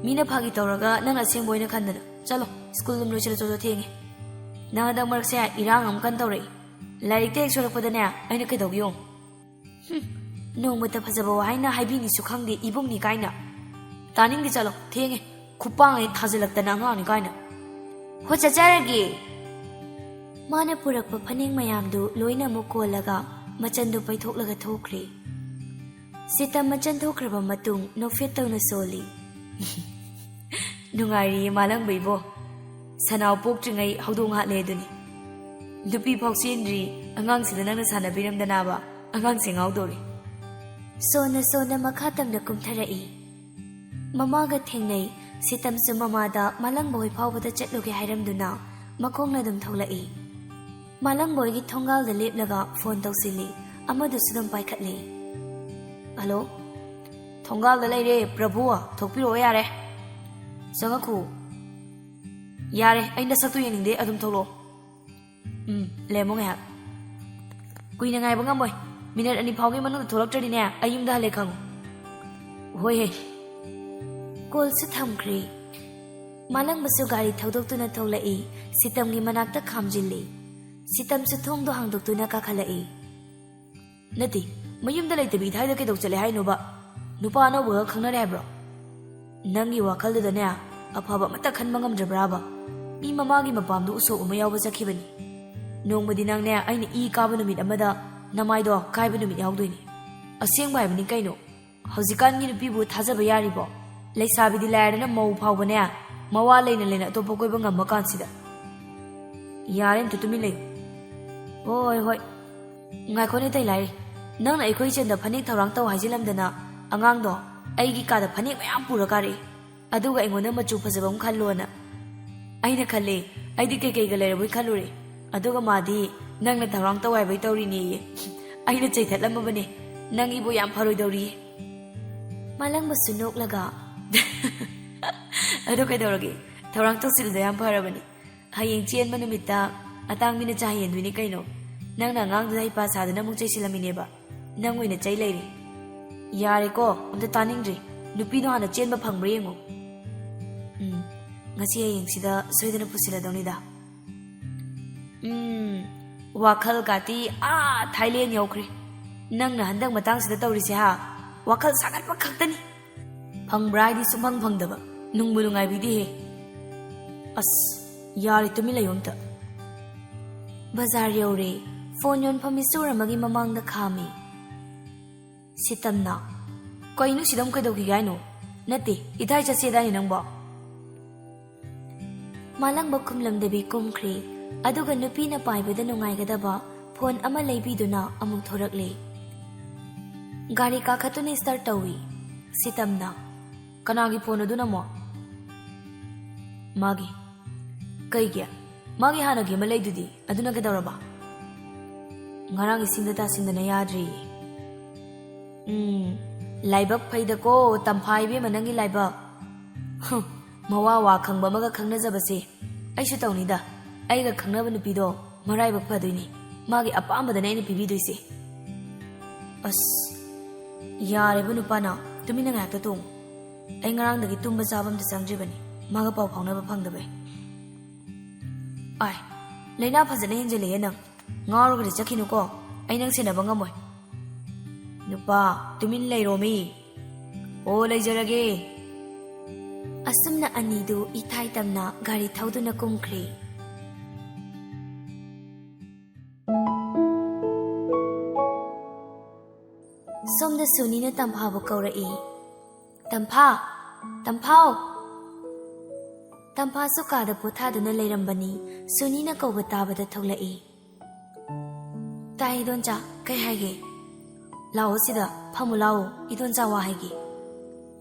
ꯃꯤꯅ ꯐꯥꯒꯤ ꯇꯧꯔꯒ ꯅꯪ ꯑꯁꯦꯡꯕ ꯑꯣꯏꯅ ꯈꯟꯗꯅ꯫ ꯆꯠꯂꯣ, ꯁ꯭ꯀꯨꯜ ꯑꯗꯨꯝ ꯂꯣꯏꯁꯤꯜꯂꯣ, ꯆꯠꯂꯣ, ꯊꯦꯡꯉꯦ꯫ ꯅꯪ ꯍꯟꯗꯛ ꯃꯔꯛꯁꯦ ꯏꯔꯥꯡ ꯑꯃ ꯀꯟꯅ ꯇꯧꯔꯛꯏ꯫ ꯂꯥꯏꯔꯤꯛꯇ ꯍꯦꯛ ꯁꯣꯏꯔꯛꯄꯗꯅꯦ ꯑꯩꯅ ꯀꯩꯗꯧꯒꯦ ꯌꯦꯡꯉꯨ꯫" "ꯍꯨꯝ, ꯅꯣꯡꯃꯇ ꯐꯖꯕ ꯋꯥꯍꯩꯅ ꯍꯥꯏꯕꯤꯅꯤꯁꯨ ꯈꯪꯗꯦ, ꯏꯕꯨꯡꯅꯤ ꯀꯥꯏꯅ꯫ ꯇꯥꯅꯤꯡꯗꯦ, ꯆꯠꯂꯣ, ꯊꯦꯡꯉꯦ꯫ ꯈꯨꯄꯥꯡ ꯑꯩ ꯊꯥꯖꯤꯜꯂꯛꯇꯅ ꯑꯉꯥꯡꯅꯤ ꯀꯥꯏꯅ꯫ ꯍꯣ, ꯆꯠꯆꯔꯒꯦ꯫ ꯃꯥꯅ ꯄꯨꯔꯛꯄ ꯐꯅꯦꯛ ꯃꯌꯥꯝꯗꯨ ꯂꯣꯏꯅ ꯑꯃꯨꯛ ꯀꯣꯜꯂꯒ ꯃꯆꯟꯗꯨ ꯄꯩꯊꯣꯛꯂꯒ ꯊꯣꯛꯈ꯭ꯔꯦ꯫ ꯁꯤꯇꯝ ꯃꯆꯟ ꯊꯣꯛꯈ꯭ꯔꯕ ꯃꯇꯨꯡ ꯅꯣꯛꯐꯦꯠ ꯇꯧꯅ ꯁꯣꯜꯂꯤ꯫ "ꯅꯨꯡꯉꯥꯏꯔꯤꯌꯦ ꯃꯥꯂꯪꯕ ꯏꯕꯣ꯫ ꯁꯅꯥꯎ ꯄꯣꯛꯇ꯭ꯔꯤꯉꯩ ꯍꯧꯗꯣꯡ ꯍꯥꯠꯂꯦ ꯑꯗꯨꯅꯤ꯫ ꯅꯨꯄꯤ ꯐꯥꯎ ꯆꯦꯟꯗ꯭ꯔꯤ, ꯑꯉꯥꯡꯁꯤꯗ ꯅꯪꯅ ꯁꯥꯟꯅꯕꯤꯔꯝꯗꯅꯕ ꯑꯉꯥꯡꯁꯦ ꯉꯥꯎꯗꯧꯔꯤ꯫" ꯁꯣꯟꯅ ꯁꯣꯟꯅ ꯃꯈꯥ ꯇꯝꯅ ꯀꯨꯝꯊꯔꯛꯏ꯫ ꯃꯃꯥꯒ ꯊꯦꯡꯅꯩ꯫ ꯁꯤꯇꯝꯁꯨ ꯃꯃꯥꯗ ꯃꯥꯂꯪꯕ ꯍꯣꯏ ꯐꯥꯎꯕꯗ ꯆꯠꯂꯨꯒꯦ ꯍꯥꯏꯔꯝꯗꯨꯅ ꯃꯈꯣꯡꯅ ꯑꯗꯨꯝ ꯊꯣꯛꯂꯛꯏ꯫ ꯃꯥꯂꯪꯕ ꯍꯣꯏꯒꯤ ꯊꯣꯡꯒꯥꯜꯗ ꯂꯦꯞꯂꯒ ꯐꯣꯟ ꯇꯧꯁꯤꯜꯂꯤ꯫ ꯑꯃꯗꯨꯁꯨ ꯑꯗꯨꯝ ꯄꯥꯏꯈꯠꯂꯤ꯫ "ꯍꯜꯂꯣ?" "ꯊꯣꯡꯒꯥꯜꯗ ꯂꯩꯔꯦ, ꯄ꯭ꯔꯚꯨ, ꯊꯣꯛꯄꯤꯔꯛꯑꯣ ꯌꯥꯔꯦ꯫" "ꯆꯪꯉꯛꯈꯣ꯫" "ꯌꯥꯔꯦ, ꯑꯩ ꯅꯁꯛꯇꯨ ꯌꯦꯡꯅꯤꯡꯗꯦ, ꯑꯗꯨꯝ ꯊꯣꯛꯂꯛꯑꯣ꯫" "ꯎꯝ, ꯂꯩꯔꯝꯃꯣ ꯉꯥꯏꯍꯥꯛ꯫" "ꯀꯨꯏꯅ ꯉꯥꯏꯕ ꯉꯝꯃꯣꯏ, ꯃꯤꯅꯠ ꯑꯅꯤ ꯐꯥꯎꯒꯤ ꯃꯅꯨꯡꯗ ꯊꯣꯛꯂꯛꯇ꯭ꯔꯗꯤꯅꯦ, ꯑꯩ ꯌꯨꯝꯗ ꯍꯜꯂꯦ ꯈꯪꯉꯨ꯫" "ꯍꯣꯏ ꯍꯦ꯫" ꯀꯣꯜꯁꯨ ꯊꯝꯈ꯭ꯔꯦ꯫ ꯃꯥꯂꯪꯕꯁꯨ ꯒꯥꯔꯤ ꯊꯧꯗꯣꯛꯇꯨꯅ ꯊꯣꯛꯂꯛꯏ, ꯁꯤꯇꯝꯒꯤ ꯃꯅꯥꯛꯇ ꯈꯥꯝꯖꯤꯜꯂꯤ꯫ ꯁꯤꯇꯝꯁꯨ ꯊꯣꯡꯗꯣ ꯍꯥꯡꯗꯣꯛꯇꯨꯅ ꯀꯥꯈꯠꯂꯛꯏ꯫ "ꯅꯠꯇꯦ, ꯃꯌꯨꯝꯗ ꯂꯩꯇꯕꯤ ꯏꯊꯥꯏꯗ ꯀꯩꯗꯧ ꯆꯠꯂꯦ ꯍꯥꯏꯅꯣꯕ? ꯅꯨꯄꯥ ꯑꯅꯧꯕꯒ ꯈꯪꯅꯔꯦ ꯍꯥꯏꯕ꯭ꯔꯣ? ꯅꯪꯒꯤ ꯋꯥꯈꯜꯗꯨꯗꯅꯦ, ꯑꯐꯕ ꯑꯃꯠꯇ ꯈꯟꯕ ꯉꯝꯗ꯭ꯔꯕ꯭ꯔꯥꯕ? ꯃꯤ ꯃꯃꯥꯒꯤ ꯃꯄꯥꯝꯗ ꯎꯁꯣꯞ ꯑꯃ ꯌꯥꯎꯕ ꯆꯠꯈꯤꯕꯅꯤ꯫ ꯅꯣꯡꯃꯗꯤ ꯅꯪꯅꯦ, ꯑꯩꯅ ꯏ ꯀꯥꯕ ꯅꯨꯃꯤꯠ ꯑꯃꯗ ꯅꯃꯥꯏꯗꯣ ꯀꯥꯏꯕ ꯅꯨꯃꯤꯠ ꯌꯥꯎꯗꯣꯏꯅꯤ꯫ ꯑꯁꯦꯡꯕ ꯍꯥꯏꯕꯅꯤ ꯀꯩꯅꯣ꯫ ꯍꯧꯖꯤꯛꯀꯥꯟꯒꯤ ꯅꯨꯄꯤꯕꯨ ꯊꯥꯖꯕ ꯌꯥꯔꯤꯕꯣ? ꯂꯩꯁꯥꯕꯤꯗꯤ ꯂꯥꯏꯔꯗꯅ ꯃꯧ ꯐꯥꯎꯕꯅꯦ, ꯃꯋꯥ ꯂꯩꯅ ꯂꯩꯅ ꯑꯇꯣꯞꯄ ꯀꯣꯏꯕ ꯉꯝꯕ ꯀꯥꯟꯁꯤꯗ꯫" "ꯌꯥꯔꯦ, ꯑꯝꯇ ꯇꯨꯃꯤꯟ ꯂꯩꯌꯨ꯫" "ꯍꯣꯏ, ꯍꯣꯏ꯫ ꯉꯥꯏꯈꯣꯅꯦ ꯇꯩꯂꯥꯏꯔꯤ, ꯅꯪꯅ ꯑꯩꯈꯣꯏ ꯏꯆꯟꯗ ꯐꯅꯦꯛ ꯊꯧꯔꯥꯡ ꯇꯧ ꯍꯥꯏꯖꯤꯜꯂꯝꯗꯅ ꯑꯉꯥꯡꯗꯣ ꯑꯩꯒꯤ ꯀꯥꯗ ꯐꯅꯦꯛ ꯃꯌꯥꯝ ꯄꯨꯔ ꯀꯥꯔꯛꯏ, ꯑꯗꯨꯒ ꯑꯩꯉꯣꯟꯗ ꯃꯆꯨ ꯐꯖꯕ ꯑꯃ ꯈꯜꯂꯣꯅ꯫ ꯑꯩꯅ ꯈꯜꯂꯦ, ꯑꯩꯗꯤ ꯀꯩꯀꯩꯒ ꯂꯩꯔꯕꯣꯏ ꯈꯜꯂꯨꯔꯦ, ꯑꯗꯨꯒ ꯃꯥꯗꯤ ꯅꯪꯅ ꯊꯧꯔꯥꯡ ꯇꯧ ꯍꯥꯏꯕꯩ ꯇꯧꯔꯤꯅꯦꯌꯦ꯫ ꯑꯩꯅ ꯆꯩꯊꯠꯂꯝꯃꯕꯅꯦ, ꯅꯪ ꯏꯕꯣ ꯌꯥꯝ ꯐꯔꯣꯏꯗꯧꯔꯤꯌꯦ꯫" ꯃꯥꯂꯪꯕꯁꯨ ꯅꯣꯛꯂꯒ, "ꯑꯗꯨ ꯀꯩꯗꯧꯔꯒꯦ? ꯊꯧꯔꯥꯡ ꯇꯧꯁꯤꯜꯂꯤꯗꯣ ꯌꯥꯝ ꯐꯔꯕꯅꯤ꯫ ꯍꯌꯦꯡ ꯆꯦꯟꯕ ꯅꯨꯃꯤꯠꯇ ꯑꯇꯥꯡꯕꯤꯅ ꯆꯥ ꯌꯦꯟꯗꯣꯏꯅꯤ ꯀꯩꯅꯣ꯫ ꯅꯪꯅ ꯑꯉꯥꯡꯗꯨꯗ ꯍꯩꯄꯥ ꯁꯥꯗꯅ ꯑꯃꯨꯛ ꯆꯩꯁꯤꯜꯂꯝꯃꯤꯅꯦꯕ꯫ ꯅꯪ ꯑꯣꯏꯅ ꯆꯩ ꯂꯩꯔꯦ꯫" "ꯌꯥꯔꯦꯀꯣ, ꯑꯝꯇ ꯇꯥꯅꯤꯡꯗ꯭ꯔꯦ꯫ ꯅꯨꯄꯤꯗꯣ ꯍꯥꯟꯅ ꯆꯦꯟꯕ ꯐꯪꯕ꯭ꯔꯥ ꯌꯦꯡꯉꯣ꯫" "ꯎꯝ, ꯉꯁꯤ ꯍꯌꯦꯡꯁꯤꯗ ꯁꯣꯏꯗꯅ ꯄꯨꯁꯤꯜꯂꯗꯧꯅꯤꯗ꯫" ꯎꯝ, ꯋꯥꯈꯜ ꯀꯥꯇꯤ ꯑꯥ ꯊꯥꯏꯂꯦꯟ ꯌꯧꯈ꯭ꯔꯦ꯫ ꯅꯪꯅ ꯍꯟꯗꯛ ꯃꯇꯥꯡꯁꯤꯗ ꯇꯧꯔꯤꯁꯦ ꯍꯥ? ꯋꯥꯈꯜ ꯁꯥꯒꯠꯄ ꯈꯛꯇꯅꯤ꯫ ꯐꯪꯕ꯭ꯔꯥ ꯍꯥꯏꯗꯤ ꯁꯨꯡꯐꯪ ꯐꯪꯗꯕ꯫ ꯅꯨꯡꯕꯨ ꯅꯨꯡꯉꯥꯏꯕꯤꯗꯦꯍꯦ꯫ ꯑꯁ, ꯌꯥꯔꯦ, ꯇꯨꯃꯤꯟ ꯂꯩꯌꯨ ꯑꯝꯇ꯫ ꯕꯖꯥꯔ ꯌꯧꯔꯦ꯫ ꯐꯣꯟ ꯌꯣꯟꯐꯝ store ꯑꯃꯒꯤ ꯃꯃꯥꯡꯗ ꯈꯥꯝꯃꯤ꯫ ꯁꯤꯇꯝꯅ, "ꯀꯩꯅꯣ ꯁꯤꯗ ꯑꯃꯨꯛ ꯀꯩꯗꯧꯈꯤꯒꯦ ꯍꯥꯏꯅꯣ? ꯅꯠꯇꯦ, ꯏꯊꯥꯏ ꯆꯠꯁꯦꯗꯥꯏꯅꯦ ꯅꯪꯕꯣ?" ꯃꯥꯂꯪꯕ ꯈꯨꯝꯂꯝꯗꯕꯤ ꯀꯨꯝꯈ꯭ꯔꯦ꯫ ꯑꯗꯨꯒ ꯅꯨꯄꯤꯅ ꯄꯥꯏꯕꯗ ꯅꯨꯡꯉꯥꯏꯒꯗꯕ ꯐꯣꯟ ꯑꯃ ꯂꯩꯕꯤꯗꯨꯅ ꯑꯃꯨꯛ ꯊꯣꯔꯛꯂꯦ꯫ ꯒꯥꯔꯤ ꯀꯥꯈꯠꯇꯨꯅ start ꯇꯧꯏ꯫ ꯁꯤꯇꯝꯅ, "ꯀꯅꯥꯒꯤ ꯐꯣꯟ ꯑꯗꯨꯅ ꯑꯃꯨꯛ?" "ꯃꯥꯒꯤ꯫ ꯀꯩꯒꯤ? ꯃꯥꯒꯤ ꯍꯥꯟꯅꯒꯤ ꯑꯃ ꯂꯩꯗꯨꯗꯤ, ꯑꯗꯨꯅ ꯀꯩꯗꯧꯔꯕ?" "ꯉꯔꯥꯡ ꯏꯁꯤꯡꯗ ꯇꯥꯁꯤꯟꯗꯅ ꯌꯥꯗ꯭ꯔꯤ꯫" "ꯎꯝ, ꯂꯥꯏꯕꯛ ꯐꯩꯗꯀꯣ, ꯇꯝꯐꯥ ꯏꯕꯦꯝꯃ, ꯅꯪꯒꯤ ꯂꯥꯏꯕꯛ꯫" "ꯍꯨꯝ, ꯃꯋꯥ ꯋꯥ ꯈꯪꯕ ꯑꯃꯒ ꯈꯪꯅꯖꯕꯁꯦ꯫ ꯑꯩꯁꯨ ꯇꯧꯅꯤꯗ, ꯑꯩꯒ ꯈꯪꯅꯕ ꯅꯨꯄꯤꯗꯣ ꯃꯔꯥꯏꯕꯛ ꯐꯗꯣꯏꯅꯤ, ꯃꯥꯒꯤ ꯑꯄꯥꯝꯕꯗꯅꯦ ꯑꯩꯅ ꯄꯤꯕꯤꯗꯣꯏꯁꯦ꯫" "ꯑꯁ, ꯌꯥꯔꯦꯕ ꯅꯨꯄꯥꯅ, ꯇꯨꯃꯤꯟꯅ ꯉꯥꯏꯍꯥꯛꯇ ꯇꯣꯡꯉꯨ꯫ ꯑꯩ ꯉꯔꯥꯡꯗꯒꯤ ꯇꯨꯝꯕ ꯆꯥꯕ ꯑꯝꯇ ꯆꯪꯗ꯭ꯔꯤꯕꯅꯤ, ꯃꯥꯒ ꯄꯥꯎ ꯐꯥꯎꯅꯕ ꯐꯪꯗꯕꯩ꯫" "ꯑꯥꯏ, ꯂꯥꯏꯅꯥ ꯐꯖꯅ ꯍꯦꯟꯖꯜꯂꯛꯑꯦ ꯅꯪ꯫ ꯉꯥꯎꯔꯒꯗꯤ ꯆꯠꯈꯤꯅꯨꯀꯣ, ꯑꯩ ꯅꯪ ꯁꯦꯟꯅꯕ ꯉꯝꯃꯣꯏ꯫" "ꯅꯨꯄꯥ, ꯇꯨꯃꯤꯟ ꯂꯩꯔꯣꯃꯤ꯫" "ꯑꯣ, ꯂꯩꯖꯔꯒꯦ꯫" ꯑꯁꯨꯝꯅ ꯑꯅꯤꯗꯨ ꯏꯊꯥꯏ ꯇꯝꯅ ꯒꯥꯔꯤ ꯊꯧꯗꯨꯅ ꯀꯨꯝꯈ꯭ꯔꯦ꯫ ꯁꯣꯝꯗ ꯁꯨꯅꯤꯅ ꯇꯝꯐꯥꯕꯨ ꯀꯧꯔꯛꯏ꯫ "ꯇꯝꯐꯥ! ꯇꯝꯐꯥꯎ!" ꯇꯝꯐꯥꯁꯨ ꯀꯥꯗ ꯄꯣꯊꯥꯗꯨꯅ ꯂꯩꯔꯝꯕꯅꯤ꯫ ꯁꯨꯅꯤꯅ ꯀꯧꯕ ꯇꯥꯕꯗ ꯊꯣꯛꯂꯛꯏ꯫ "ꯇꯥꯏ, ꯏꯗꯣꯟꯆꯥ, ꯀꯩ ꯍꯥꯏꯒꯦ?" "ꯂꯥꯛꯑꯣ ꯁꯤꯗ, ꯐꯝꯃꯨ ꯂꯥꯛꯑꯣ, ꯏꯗꯣꯟꯆꯥ ꯋꯥ ꯍꯥꯏꯒꯦ꯫"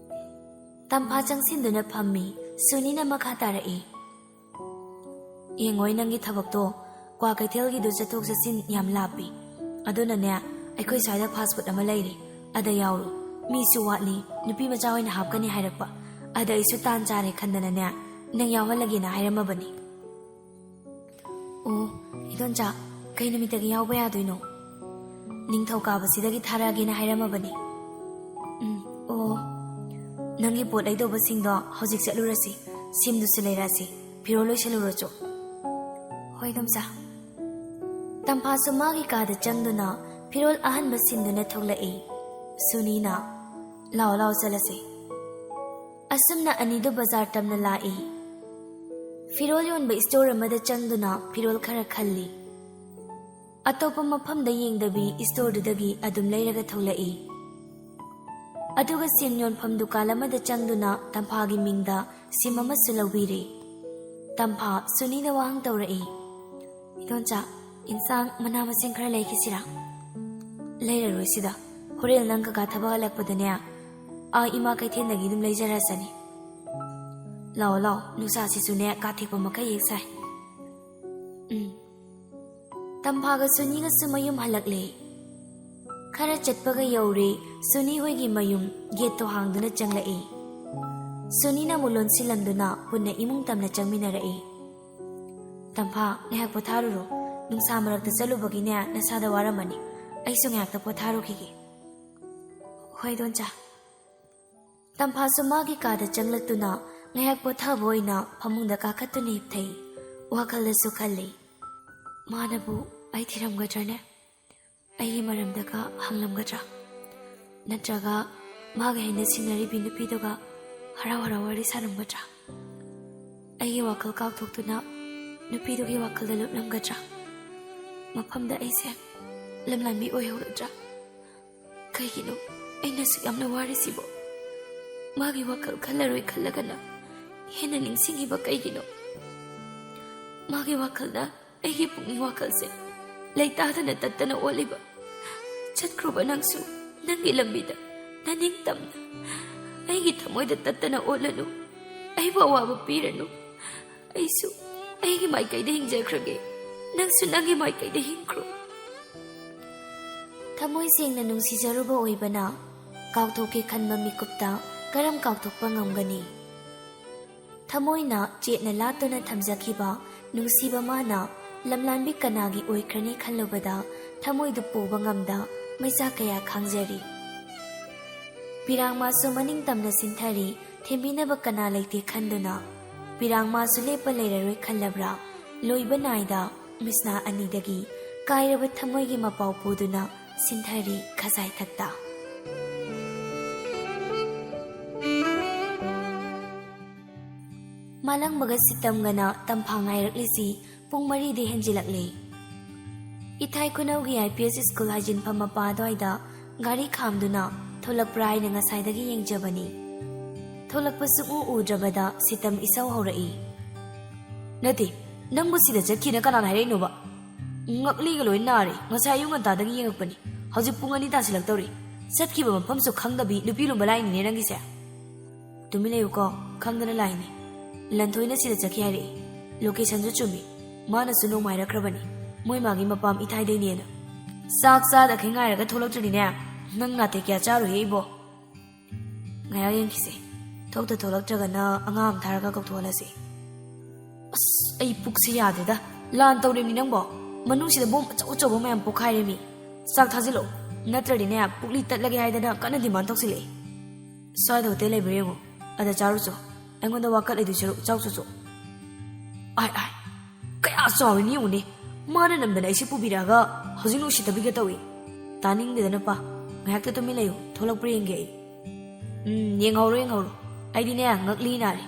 ꯇꯝꯐꯥ ꯆꯪꯁꯤꯟꯗꯨꯅ ꯐꯝꯃꯤ꯫ ꯁꯨꯅꯤꯅ ꯃꯈꯥ ꯇꯥꯔꯛꯏ꯫ "ꯌꯦꯡꯉꯣꯏ, ꯅꯪꯒꯤ ꯊꯕꯛꯇꯣ ꯀ꯭ꯋꯥ ꯀꯩꯊꯦꯜꯒꯤꯗꯨ ꯆꯠꯊꯣꯛ ꯆꯠꯁꯤꯟ ꯌꯥꯝ ꯂꯥꯞꯄꯤ꯫ ꯑꯗꯨꯅꯅꯦ, ꯑꯩꯈꯣꯏ ꯁ꯭ꯋꯥꯏꯗ fast food ꯑꯃ ꯂꯩꯔꯦ, ꯑꯗ ꯌꯥꯎꯔꯣ꯫ ꯃꯤꯁꯨ ꯋꯥꯠꯂꯤ, ꯅꯨꯄꯤ ꯃꯆꯥ ꯑꯣꯏꯅ ꯍꯥꯞꯀꯅꯤ ꯍꯥꯏꯔꯛꯄ꯫ ꯑꯗ ꯑꯩꯁꯨ ꯇꯥꯟ ꯆꯥꯔꯦ ꯈꯟꯗꯅꯅꯦ, ꯅꯪ ꯌꯥꯎꯍꯜꯂꯒꯦꯅ ꯍꯥꯏꯔꯝꯃꯕꯅꯤ꯫" "ꯑꯣ, ꯏꯗꯣꯟꯆꯥ, ꯀꯩ ꯅꯨꯃꯤꯠꯇꯒꯤ ꯌꯥꯎꯕ ꯌꯥꯗꯣꯏꯅꯣ?" "ꯅꯤꯡꯊꯧꯀꯥꯕꯁꯤꯗꯒꯤ ꯊꯥꯔꯛꯑꯒꯦꯅ ꯍꯥꯏꯔꯝꯃꯕꯅꯤ꯫" "ꯎꯝ, ꯑꯣ, ꯅꯪꯒꯤ ꯄꯣꯠ ꯂꯩꯗꯧꯕꯁꯤꯡꯗꯣ ꯍꯧꯖꯤꯛ ꯆꯠꯂꯨꯔꯁꯤ, ꯁꯤꯝꯗꯨꯁꯨ ꯂꯩꯔꯛꯑꯁꯤ, ꯐꯤꯔꯣꯜ ꯂꯣꯏꯁꯜꯂꯨꯔꯣꯆꯣ꯫" "ꯍꯣꯏ, ꯏꯗꯣꯝꯆꯥ꯫" ꯇꯝꯐꯥꯁꯨ ꯃꯥꯒꯤ ꯀꯥꯗ ꯆꯪꯗꯨꯅ ꯐꯤꯔꯣꯜ ꯑꯍꯟꯕ ꯁꯤꯟꯗꯨꯅ ꯊꯣꯛꯂꯛꯏ꯫ ꯁꯨꯅꯤꯅ, "ꯂꯥꯛꯑꯣ, ꯂꯥꯛꯑꯣ, ꯆꯠꯂꯁꯦ꯫" ꯑꯁꯨꯝꯅ ꯑꯅꯤꯗꯨ ꯕꯖꯥꯔ ꯇꯝꯅ ꯂꯥꯛꯏ꯫ ꯐꯤꯔꯣꯜ ꯌꯣꯟꯕ ꯏꯁꯇꯣꯔ ꯑꯃꯗ ꯆꯪꯗꯨꯅ ꯐꯤꯔꯣꯜ ꯈꯔ ꯈꯜꯂꯤ꯫ ꯑꯇꯣꯞꯄ ꯃꯐꯝꯗ ꯌꯦꯡꯗꯕꯤ ꯏꯁꯇꯣꯔꯗꯨꯗꯒꯤ ꯑꯗꯨꯝ ꯂꯩꯔꯒ ꯊꯣꯛꯂꯛꯏ꯫ ꯑꯗꯨꯒ ꯁꯤꯝ ꯌꯣꯟꯐꯝ ꯗꯨꯀꯥꯟ ꯑꯃꯗ ꯆꯪꯗꯨꯅ ꯇꯝꯐꯥꯒꯤ ꯃꯤꯡꯗ ꯁꯤꯝ ꯑꯃꯁꯨ ꯂꯧꯕꯤꯔꯦ꯫ ꯇꯝꯐꯥ ꯁꯨꯅꯤꯗ ꯋꯥꯍꯪ ꯇꯧꯔꯛꯏ, "ꯏꯗꯣꯟꯆꯥ, ꯏꯟꯁꯥꯡ ꯃꯅꯥ ꯃꯁꯤꯡ ꯈꯔ ꯂꯩꯈꯤꯁꯤꯔꯥ?" "ꯂꯩꯔꯔꯣꯏ ꯁꯤꯗ, ꯍꯣꯔꯦꯟ ꯅꯪ ꯀꯀꯥ ꯊꯕꯛ ꯍꯜꯂꯛꯄꯗꯅꯦ, ꯑꯥ ꯏꯃꯥ ꯀꯩꯊꯦꯜꯗꯒꯤ ꯑꯗꯨꯝ ꯂꯩꯖꯔꯁꯅꯤ꯫" "ꯂꯥꯛꯑꯣ, ꯂꯥꯛꯑꯣ, ꯅꯨꯡꯁꯥꯁꯤꯁꯨꯅꯦ ꯀꯥꯊꯦꯛꯄ ꯃꯈꯩ ꯍꯦꯛ ꯁꯥꯏ꯫" ꯎꯝ꯫ ꯇꯝꯐꯥꯒ ꯁꯨꯅꯤꯒꯁꯨ ꯃꯌꯨꯝ ꯍꯜꯂꯛꯂꯦ꯫ ꯈꯔ ꯆꯠꯄꯒ ꯌꯧꯔꯦ ꯁꯨꯅꯤ ꯍꯣꯏꯒꯤ ꯃꯌꯨꯝ꯫ ꯒꯦꯠꯇꯣ ꯍꯥꯡꯗꯨꯅ ꯆꯪꯂꯛꯏ꯫ ꯁꯨꯅꯤꯅ ꯑꯃꯨꯛ ꯂꯣꯟꯁꯤꯜꯂꯝꯗꯨꯅ ꯄꯨꯟꯅ ꯏꯃꯨꯡ ꯇꯝꯅ ꯆꯪꯃꯤꯟꯅꯔꯛꯏ꯫ "ꯇꯝꯐꯥ, ꯉꯥꯏꯍꯥꯛ ꯄꯣꯊꯥꯔꯨꯔꯣ꯫ ꯅꯨꯡꯁꯥ ꯃꯔꯛꯇ ꯆꯠꯂꯨꯕꯒꯤꯅꯦ ꯅꯁꯥꯗ ꯋꯥꯔꯝꯃꯅꯤ꯫ ꯑꯩꯁꯨ ꯉꯥꯏꯍꯥꯛꯇ ꯄꯣꯊꯥꯔꯨꯈꯤꯒꯦ꯫" "ꯍꯣꯏ, ꯏꯗꯣꯟꯆꯥ꯫" ꯇꯝꯐꯥꯁꯨ ꯃꯥꯒꯤ ꯀꯥꯗ ꯆꯪꯂꯛꯇꯨꯅ ꯉꯥꯏꯍꯥꯛ ꯄꯣꯊꯥꯕ ꯑꯣꯏꯅ ꯐꯃꯨꯡꯗ ꯀꯥꯈꯠꯇꯨꯅ ꯍꯤꯞꯊꯩ꯫ ꯋꯥꯈꯜꯗꯁꯨ ꯈꯜꯂꯤ, "ꯃꯥꯅꯕꯨ ꯑꯩ ꯊꯤꯔꯝꯒꯗ꯭ꯔꯅꯦ? ꯑꯩꯒꯤ ꯃꯔꯝꯗꯒ ꯍꯪꯂꯝꯒꯗ꯭ꯔꯥ? ꯅꯠꯇ꯭ꯔꯒ ꯃꯥꯒ ꯍꯩꯅꯁꯤꯡꯅꯔꯤꯕꯤ ꯅꯨꯄꯤꯗꯨꯒ ꯍꯔꯥꯎ ꯍꯔꯥꯎ ꯋꯥꯔꯤ ꯁꯥꯔꯝꯒꯗ꯭ꯔꯥ? ꯑꯩꯒꯤ ꯋꯥꯈꯜ ꯀꯥꯎꯊꯣꯛꯇꯨꯅ ꯅꯨꯄꯤꯗꯨꯒꯤ ꯋꯥꯈꯜꯗ ꯂꯨꯞꯂꯝꯒꯗ꯭ꯔꯥ? ꯃꯐꯝꯗ ꯑꯩꯁꯦ ꯂꯝꯂꯥꯟꯕꯤ ꯑꯣꯏꯍꯧꯔꯗ꯭ꯔꯥ? ꯀꯩꯒꯤꯅꯣ ꯑꯩꯅ ꯑꯁꯨꯛ ꯌꯥꯝꯅ ꯋꯥꯔꯤꯁꯤꯕꯣ? ꯃꯥꯒꯤ ꯋꯥꯈꯜ ꯈꯜꯂꯔꯣꯏ ꯈꯜꯂꯒꯅ ꯍꯦꯟꯅ ꯅꯤꯡꯁꯤꯡꯉꯤꯕ ꯀꯩꯒꯤꯅꯣ? ꯃꯥꯒꯤ ꯋꯥꯈꯜꯅ ꯑꯩꯒꯤ ꯄꯨꯛꯅꯤꯡ ꯋꯥꯈꯜꯁꯦ ꯂꯩꯇꯥꯗꯅ ꯇꯠꯇꯅ ꯑꯣꯠꯂꯤꯕ꯫ ꯆꯠꯈ꯭ꯔꯨꯕ ꯅꯪꯁꯨ ꯅꯪꯒꯤ ꯂꯝꯕꯤꯗ ꯅꯅꯤꯡꯇꯝꯅ ꯑꯩꯒꯤ ꯊꯃꯣꯏꯗ ꯇꯠꯇꯅ ꯑꯣꯠꯂꯅꯨ꯫ ꯑꯩꯕꯨ ꯑꯋꯥꯕ ꯄꯤꯔꯅꯨ꯫ ꯑꯩꯁꯨ ꯑꯩꯒꯤ ꯃꯥꯏꯀꯩꯗ ꯍꯤꯡꯖꯈ꯭ꯔꯒꯦ, ꯅꯪꯁꯨ ꯅꯪꯒꯤ ꯃꯥꯏꯀꯩꯗ ꯍꯤꯡꯈ꯭ꯔꯣ꯫" ꯊꯃꯣꯏ ꯁꯦꯡꯅ ꯅꯨꯡꯁꯤꯖꯔꯨꯕ ꯑꯣꯏꯕꯅ ꯀꯥꯎꯊꯣꯛꯀꯦ ꯈꯟꯕ ꯃꯤꯀꯨꯞꯇ ꯀꯔꯝ ꯀꯥꯎꯊꯣꯛꯄ ꯉꯝꯒꯅꯤ? ꯊꯃꯣꯏꯅ ꯆꯦꯠꯅ ꯂꯥꯠꯇꯨꯅ ꯊꯝꯖꯈꯤꯕ ꯅꯨꯡꯁꯤꯕ ꯃꯥꯅ ꯂꯝꯂꯥꯟꯕꯤ ꯀꯅꯥꯒꯤ ꯑꯣꯏꯈ꯭ꯔꯅꯤ ꯈꯜꯂꯨꯕꯗ ꯊꯃꯣꯏꯗꯨ ꯄꯨꯕ ꯉꯝꯗ ꯃꯩꯆꯥꯛ ꯀꯌꯥ ꯈꯥꯡꯖꯔꯤ꯫ ꯄꯤꯔꯥꯡꯃꯥꯁꯨ ꯃꯅꯤꯡ ꯇꯝꯅ ꯁꯤꯟꯊꯔꯤ, ꯊꯦꯝꯕꯤꯅꯕ ꯀꯅꯥ ꯂꯩꯇꯦ ꯈꯟꯗꯨꯅ꯫ ꯄꯤꯔꯥꯡꯃꯥꯁꯨ ꯂꯦꯞꯄ ꯂꯩꯔꯔꯣꯏ ꯈꯜꯂꯕ꯭ꯔꯥ? ꯂꯣꯏꯕ ꯅꯥꯏꯗ ꯃꯤꯁꯅꯥ ꯑꯅꯤꯗꯒꯤ ꯀꯥꯏꯔꯕ ꯊꯃꯣꯏꯒꯤ ꯃꯄꯥꯎ ꯄꯨꯗꯨꯅ ꯁꯤꯟꯊꯔꯤ ꯈꯖꯥꯏꯊꯛꯇ꯫ ꯃꯥꯂꯪꯕꯒ ꯁꯤꯇꯝꯒꯅ ꯇꯝꯐꯥ ꯉꯥꯏꯔꯛꯂꯤꯁꯤ ꯄꯨꯡ ꯃꯔꯤꯗꯤ ꯍꯦꯟꯖꯤꯜꯂꯛꯂꯦ꯫ ꯏꯊꯥꯏ ꯈꯨꯅꯧꯒꯤ IPS ꯁ꯭ꯀꯨꯜ ꯍꯥꯏꯖꯤꯟꯐꯝ ꯃꯄꯥ ꯑꯗꯨꯋꯥꯏꯗ ꯒꯥꯔꯤ ꯈꯥꯝꯗꯨꯅ ꯊꯣꯛꯂꯛꯄ꯭ꯔꯥ ꯍꯥꯏꯅ ꯉꯁꯥꯏꯗꯒꯤ ꯌꯦꯡꯖꯕꯅꯤ꯫ ꯊꯣꯛꯂꯛꯄ ꯁꯨꯛꯎ ꯎꯗ꯭ꯔꯕꯗ ꯁꯤꯇꯝ ꯏꯁꯧ ꯍꯧꯔꯛꯏ꯫ "ꯅꯠꯇꯦ, ꯅꯪꯕꯨ ꯁꯤꯗ ꯆꯠꯈꯤꯅ ꯀꯅꯥꯅ ꯍꯥꯏꯔꯛꯏꯅꯣꯕ? ꯉꯛꯂꯤꯒ ꯂꯣꯏ ꯅꯥꯔꯦ꯫ ꯉꯁꯥꯏ ꯑꯌꯨꯛ ꯉꯟꯇꯥꯗꯒꯤ ꯌꯦꯡꯉꯛꯄꯅꯤ꯫ ꯍꯧꯖꯤꯛ ꯄꯨꯡ ꯑꯅꯤ ꯇꯥꯁꯤꯜꯂꯛꯇꯧꯔꯤ꯫ ꯆꯠꯈꯤꯕ ꯃꯐꯝꯁꯨ ꯈꯪꯗꯕꯤ ꯅꯨꯄꯤ ꯂꯨꯝꯕ ꯂꯥꯛꯏꯅꯤꯅꯦ ꯅꯪꯒꯤꯁꯦ?" "ꯇꯨꯃꯤꯟ ꯂꯩꯌꯨꯀꯣ, ꯈꯪꯗꯅ ꯂꯥꯛꯏꯅꯤ꯫ ꯂꯟꯊꯣꯏꯅ ꯁꯤꯗ ꯆꯠꯈꯤ ꯍꯥꯏꯔꯛꯏ꯫ ꯂꯣꯀꯦꯁꯟꯁꯨ ꯆꯨꯝꯃꯤ꯫ ꯃꯥꯅꯁꯨ ꯅꯣꯡꯃ ꯍꯥꯏꯔꯛꯈ꯭ꯔꯕꯅꯤ, ꯃꯣꯏ ꯃꯥꯒꯤ ꯃꯄꯥꯝ ꯏꯊꯥꯏꯗꯩꯅꯦꯅ꯫ ꯆꯥꯛ ꯆꯥꯗꯈꯩ ꯉꯥꯏꯔꯒ ꯊꯣꯛꯂꯛꯇ꯭ꯔꯗꯤꯅꯦ, ꯅꯪ ꯅꯥꯇꯩ ꯀꯌꯥ ꯆꯥꯔꯣꯏꯍꯦ ꯏꯕꯣ꯫ ꯉꯥꯏꯍꯥꯛ ꯌꯦꯡꯈꯤꯁꯦ꯫ ꯊꯣꯛꯇ ꯊꯣꯛꯂꯛꯇ꯭ꯔꯒꯅ ꯑꯉꯥꯡ ꯑꯃ ꯊꯥꯔꯒ ꯀꯧꯊꯣꯛꯍꯜꯂꯁꯤ꯫ ꯑꯁ, ꯑꯩ ꯄꯨꯛꯁꯦ ꯌꯥꯗ꯭ꯔꯦꯗ꯫ ꯂꯥꯟ ꯇꯧꯔꯤꯕꯅꯤ ꯅꯪꯕꯣ꯫ ꯃꯅꯨꯡꯁꯤꯗ ꯕꯣꯝ ꯑꯆꯧ ꯑꯆꯧꯕ ꯃꯌꯥꯝ ꯄꯣꯛꯈꯥꯏꯔꯦꯃꯤ꯫ ꯆꯥꯛ ꯊꯥꯖꯤꯜꯂꯛꯑꯣ꯫ ꯅꯠꯇ꯭ꯔꯗꯤꯅꯦ, ꯄꯨꯛꯂꯤ ꯇꯠꯂꯒꯦ ꯍꯥꯏꯗꯅ ꯀꯟꯅ ꯗꯤꯃꯥꯟ ꯇꯧꯁꯤꯜꯂꯛꯑꯦ꯫ ꯁ꯭ꯋꯥꯏꯗ ꯍꯣꯇꯦꯜ ꯂꯩꯕ꯭ꯔꯥ ꯌꯦꯡꯉꯣ꯫ ꯑꯗ ꯆꯥꯔꯨꯆꯣ꯫ ꯑꯩꯉꯣꯟꯗ ꯋꯥꯀꯠ ꯂꯩꯗꯣꯏ ꯁꯔꯨꯛ ꯆꯥꯎ ꯆꯣ ꯆꯣ꯫ ꯑꯥꯏ, ꯑꯥꯏ, ꯀꯌꯥ ꯆꯥꯎꯔꯤꯅꯤ ꯌꯦꯡꯉꯨꯅꯦ꯫ ꯃꯥꯅ ꯅꯝꯗꯅ ꯑꯩꯁꯦ ꯄꯨꯕꯤꯔꯛꯑꯒ ꯍꯧꯖꯤꯛꯅ ꯎꯁꯤꯠꯇꯕꯤꯒ ꯇꯧꯏ꯫ ꯇꯥꯅꯤꯡꯗꯦꯗꯅꯄꯥ꯫ ꯉꯥꯏꯍꯥꯛꯇ ꯇꯨꯃꯤꯟ ꯂꯩꯌꯨ꯫ ꯊꯣꯛꯂꯛꯄ꯭ꯔꯥ ꯌꯦꯡꯒꯦ ꯑꯩ꯫ ꯎꯝ, ꯌꯦꯡꯍꯧꯔꯣ, ꯌꯦꯡꯍꯧꯔꯣ꯫ ꯑꯩꯗꯤꯅꯦ, ꯉꯛꯂꯤ ꯅꯥꯔꯦ꯫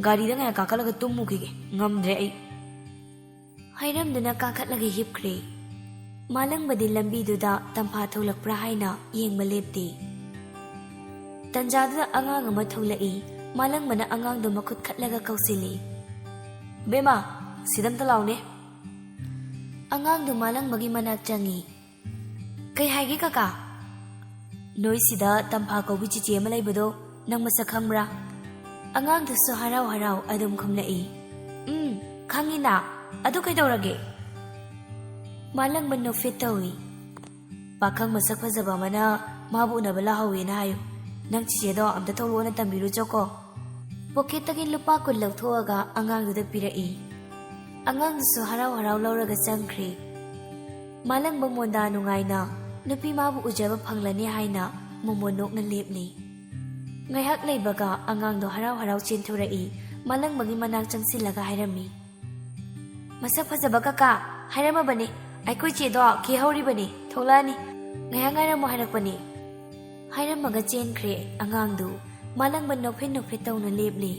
ꯒꯥꯔꯤꯗ ꯉꯥꯏꯍꯥꯛ ꯀꯥꯈꯠꯂꯒ ꯇꯨꯝꯃꯨꯈꯤꯒꯦ꯫ ꯉꯝꯗ꯭ꯔꯦ ꯑꯩ꯫ ꯍꯥꯏꯔꯝꯗꯨꯅ ꯀꯥꯈꯠꯂꯒ ꯍꯤꯞꯈ꯭ꯔꯦ꯫ ꯃꯥꯂꯪꯕꯗꯤ ꯂꯝꯕꯤꯗꯨꯗ ꯇꯝꯐꯥ ꯊꯣꯛꯂꯛꯄ꯭ꯔꯥ ꯍꯥꯏꯅ ꯌꯦꯡꯕ ꯂꯦꯞꯇꯦ꯫ ꯇꯟꯖꯥꯗꯨꯗ ꯑꯉꯥꯡ ꯑꯃ ꯊꯣꯛꯂꯛꯏ꯫ ꯃꯥꯂꯪꯕꯅ ꯑꯉꯥꯡꯗꯨ ꯃꯈꯨꯠ ꯈꯠꯂꯒ ꯀꯧꯁꯤꯜꯂꯤ, "ꯕꯦꯝꯃ, ꯁꯤꯗ ꯑꯝꯇ ꯂꯥꯎꯅꯦ꯫" ꯑꯉꯥꯡꯗꯨ ꯃꯥꯂꯪꯕꯒꯤ ꯃꯅꯥꯛ ꯆꯪꯉꯤ꯫ "ꯀꯩ ꯍꯥꯏꯒꯦ ꯀꯀꯥ?" "ꯅꯣꯏ ꯁꯤꯗ ꯇꯝꯐꯥ ꯀꯧꯕꯤ ꯆꯤꯆꯦ ꯑꯃ ꯂꯩꯕꯗꯣ ꯅꯪ ꯃꯁꯛ ꯈꯪꯕ꯭ꯔꯥ?" ꯑꯉꯥꯡꯗꯨꯁꯨ ꯍꯔꯥꯎ ꯍꯔꯥꯎ ꯑꯗꯨꯝ ꯈꯨꯝꯂꯛꯏ, "ꯎꯝ, ꯈꯪꯉꯤꯅ꯫ ꯑꯗꯨ ꯀꯩꯗꯧꯔꯒꯦ?" ꯃꯥꯂꯪꯕ ꯅꯣꯛꯐꯦꯠ ꯇꯧꯏ꯫ "ꯄꯥꯈꯪ ꯃꯁꯛ ꯐꯖꯕ ꯑꯃꯅ ꯃꯥꯕꯨ ꯎꯅꯕ ꯂꯥꯛꯍꯧꯋꯦꯅ ꯍꯥꯏꯌꯨ꯫ ꯅꯪ ꯆꯤꯆꯦꯗꯣ ꯑꯝꯇ ꯊꯣꯛꯂꯛꯑꯣꯅ ꯇꯝꯕꯤꯔꯨꯆꯣꯀꯣ꯫" ꯄꯣꯀꯦꯠꯇꯒꯤ ꯂꯨꯄꯥ ꯀꯨꯟ ꯂꯧꯊꯣꯛꯑꯒ ꯑꯉꯥꯡꯗꯨꯗ ꯄꯤꯔꯛꯏ꯫ ꯑꯉꯥꯡꯗꯨꯁꯨ ꯍꯔꯥꯎ ꯍꯔꯥꯎ ꯂꯧꯔꯒ ꯆꯪꯈ꯭ꯔꯦ꯫ ꯃꯥꯂꯪꯕ ꯃꯣꯟꯗꯥ ꯅꯨꯡꯉꯥꯏꯅ ꯅꯨꯄꯤ ꯃꯥꯕꯨ ꯎꯖꯕ ꯐꯪꯂꯅꯤ ꯍꯥꯏꯅ ꯃꯣꯃꯣꯟ ꯅꯣꯛꯅ ꯂꯦꯞꯂꯤ꯫ ꯉꯥꯏꯍꯥꯛ ꯂꯩꯕꯒ ꯑꯉꯥꯡꯗꯣ ꯍꯔꯥꯎ ꯍꯔꯥꯎ ꯆꯦꯟꯊꯣꯔꯛꯏ꯫ ꯃꯥꯂꯪꯕꯒꯤ ꯃꯅꯥꯛ ꯆꯪꯁꯤꯜꯂꯒ ꯍꯥꯏꯔꯝꯃꯤ, "ꯃꯁꯛ ꯐꯖꯕ ꯀꯀꯥ, ꯍꯥꯏꯔꯝꯃꯕꯅꯤ, ꯑꯩꯈꯣꯏ ꯆꯦꯗꯣ ꯀꯦꯍꯧꯔꯤꯕꯅꯤ, ꯊꯣꯛꯂꯛꯑꯅꯤ꯫ "ꯉꯥꯏꯍꯥꯛ ꯉꯥꯏꯔꯝꯃꯣ ꯍꯥꯏꯔꯛꯄꯅꯤ"꯫ ꯍꯥꯏꯔꯝꯃꯒ ꯆꯦꯟꯈ꯭ꯔꯦ ꯑꯉꯥꯡꯗꯨ꯫ ꯃꯥꯂꯪꯕ ꯅꯣꯛꯐꯦꯠ ꯅꯣꯛꯐꯦꯠ ꯇꯧꯅ ꯂꯦꯞꯂꯤ꯫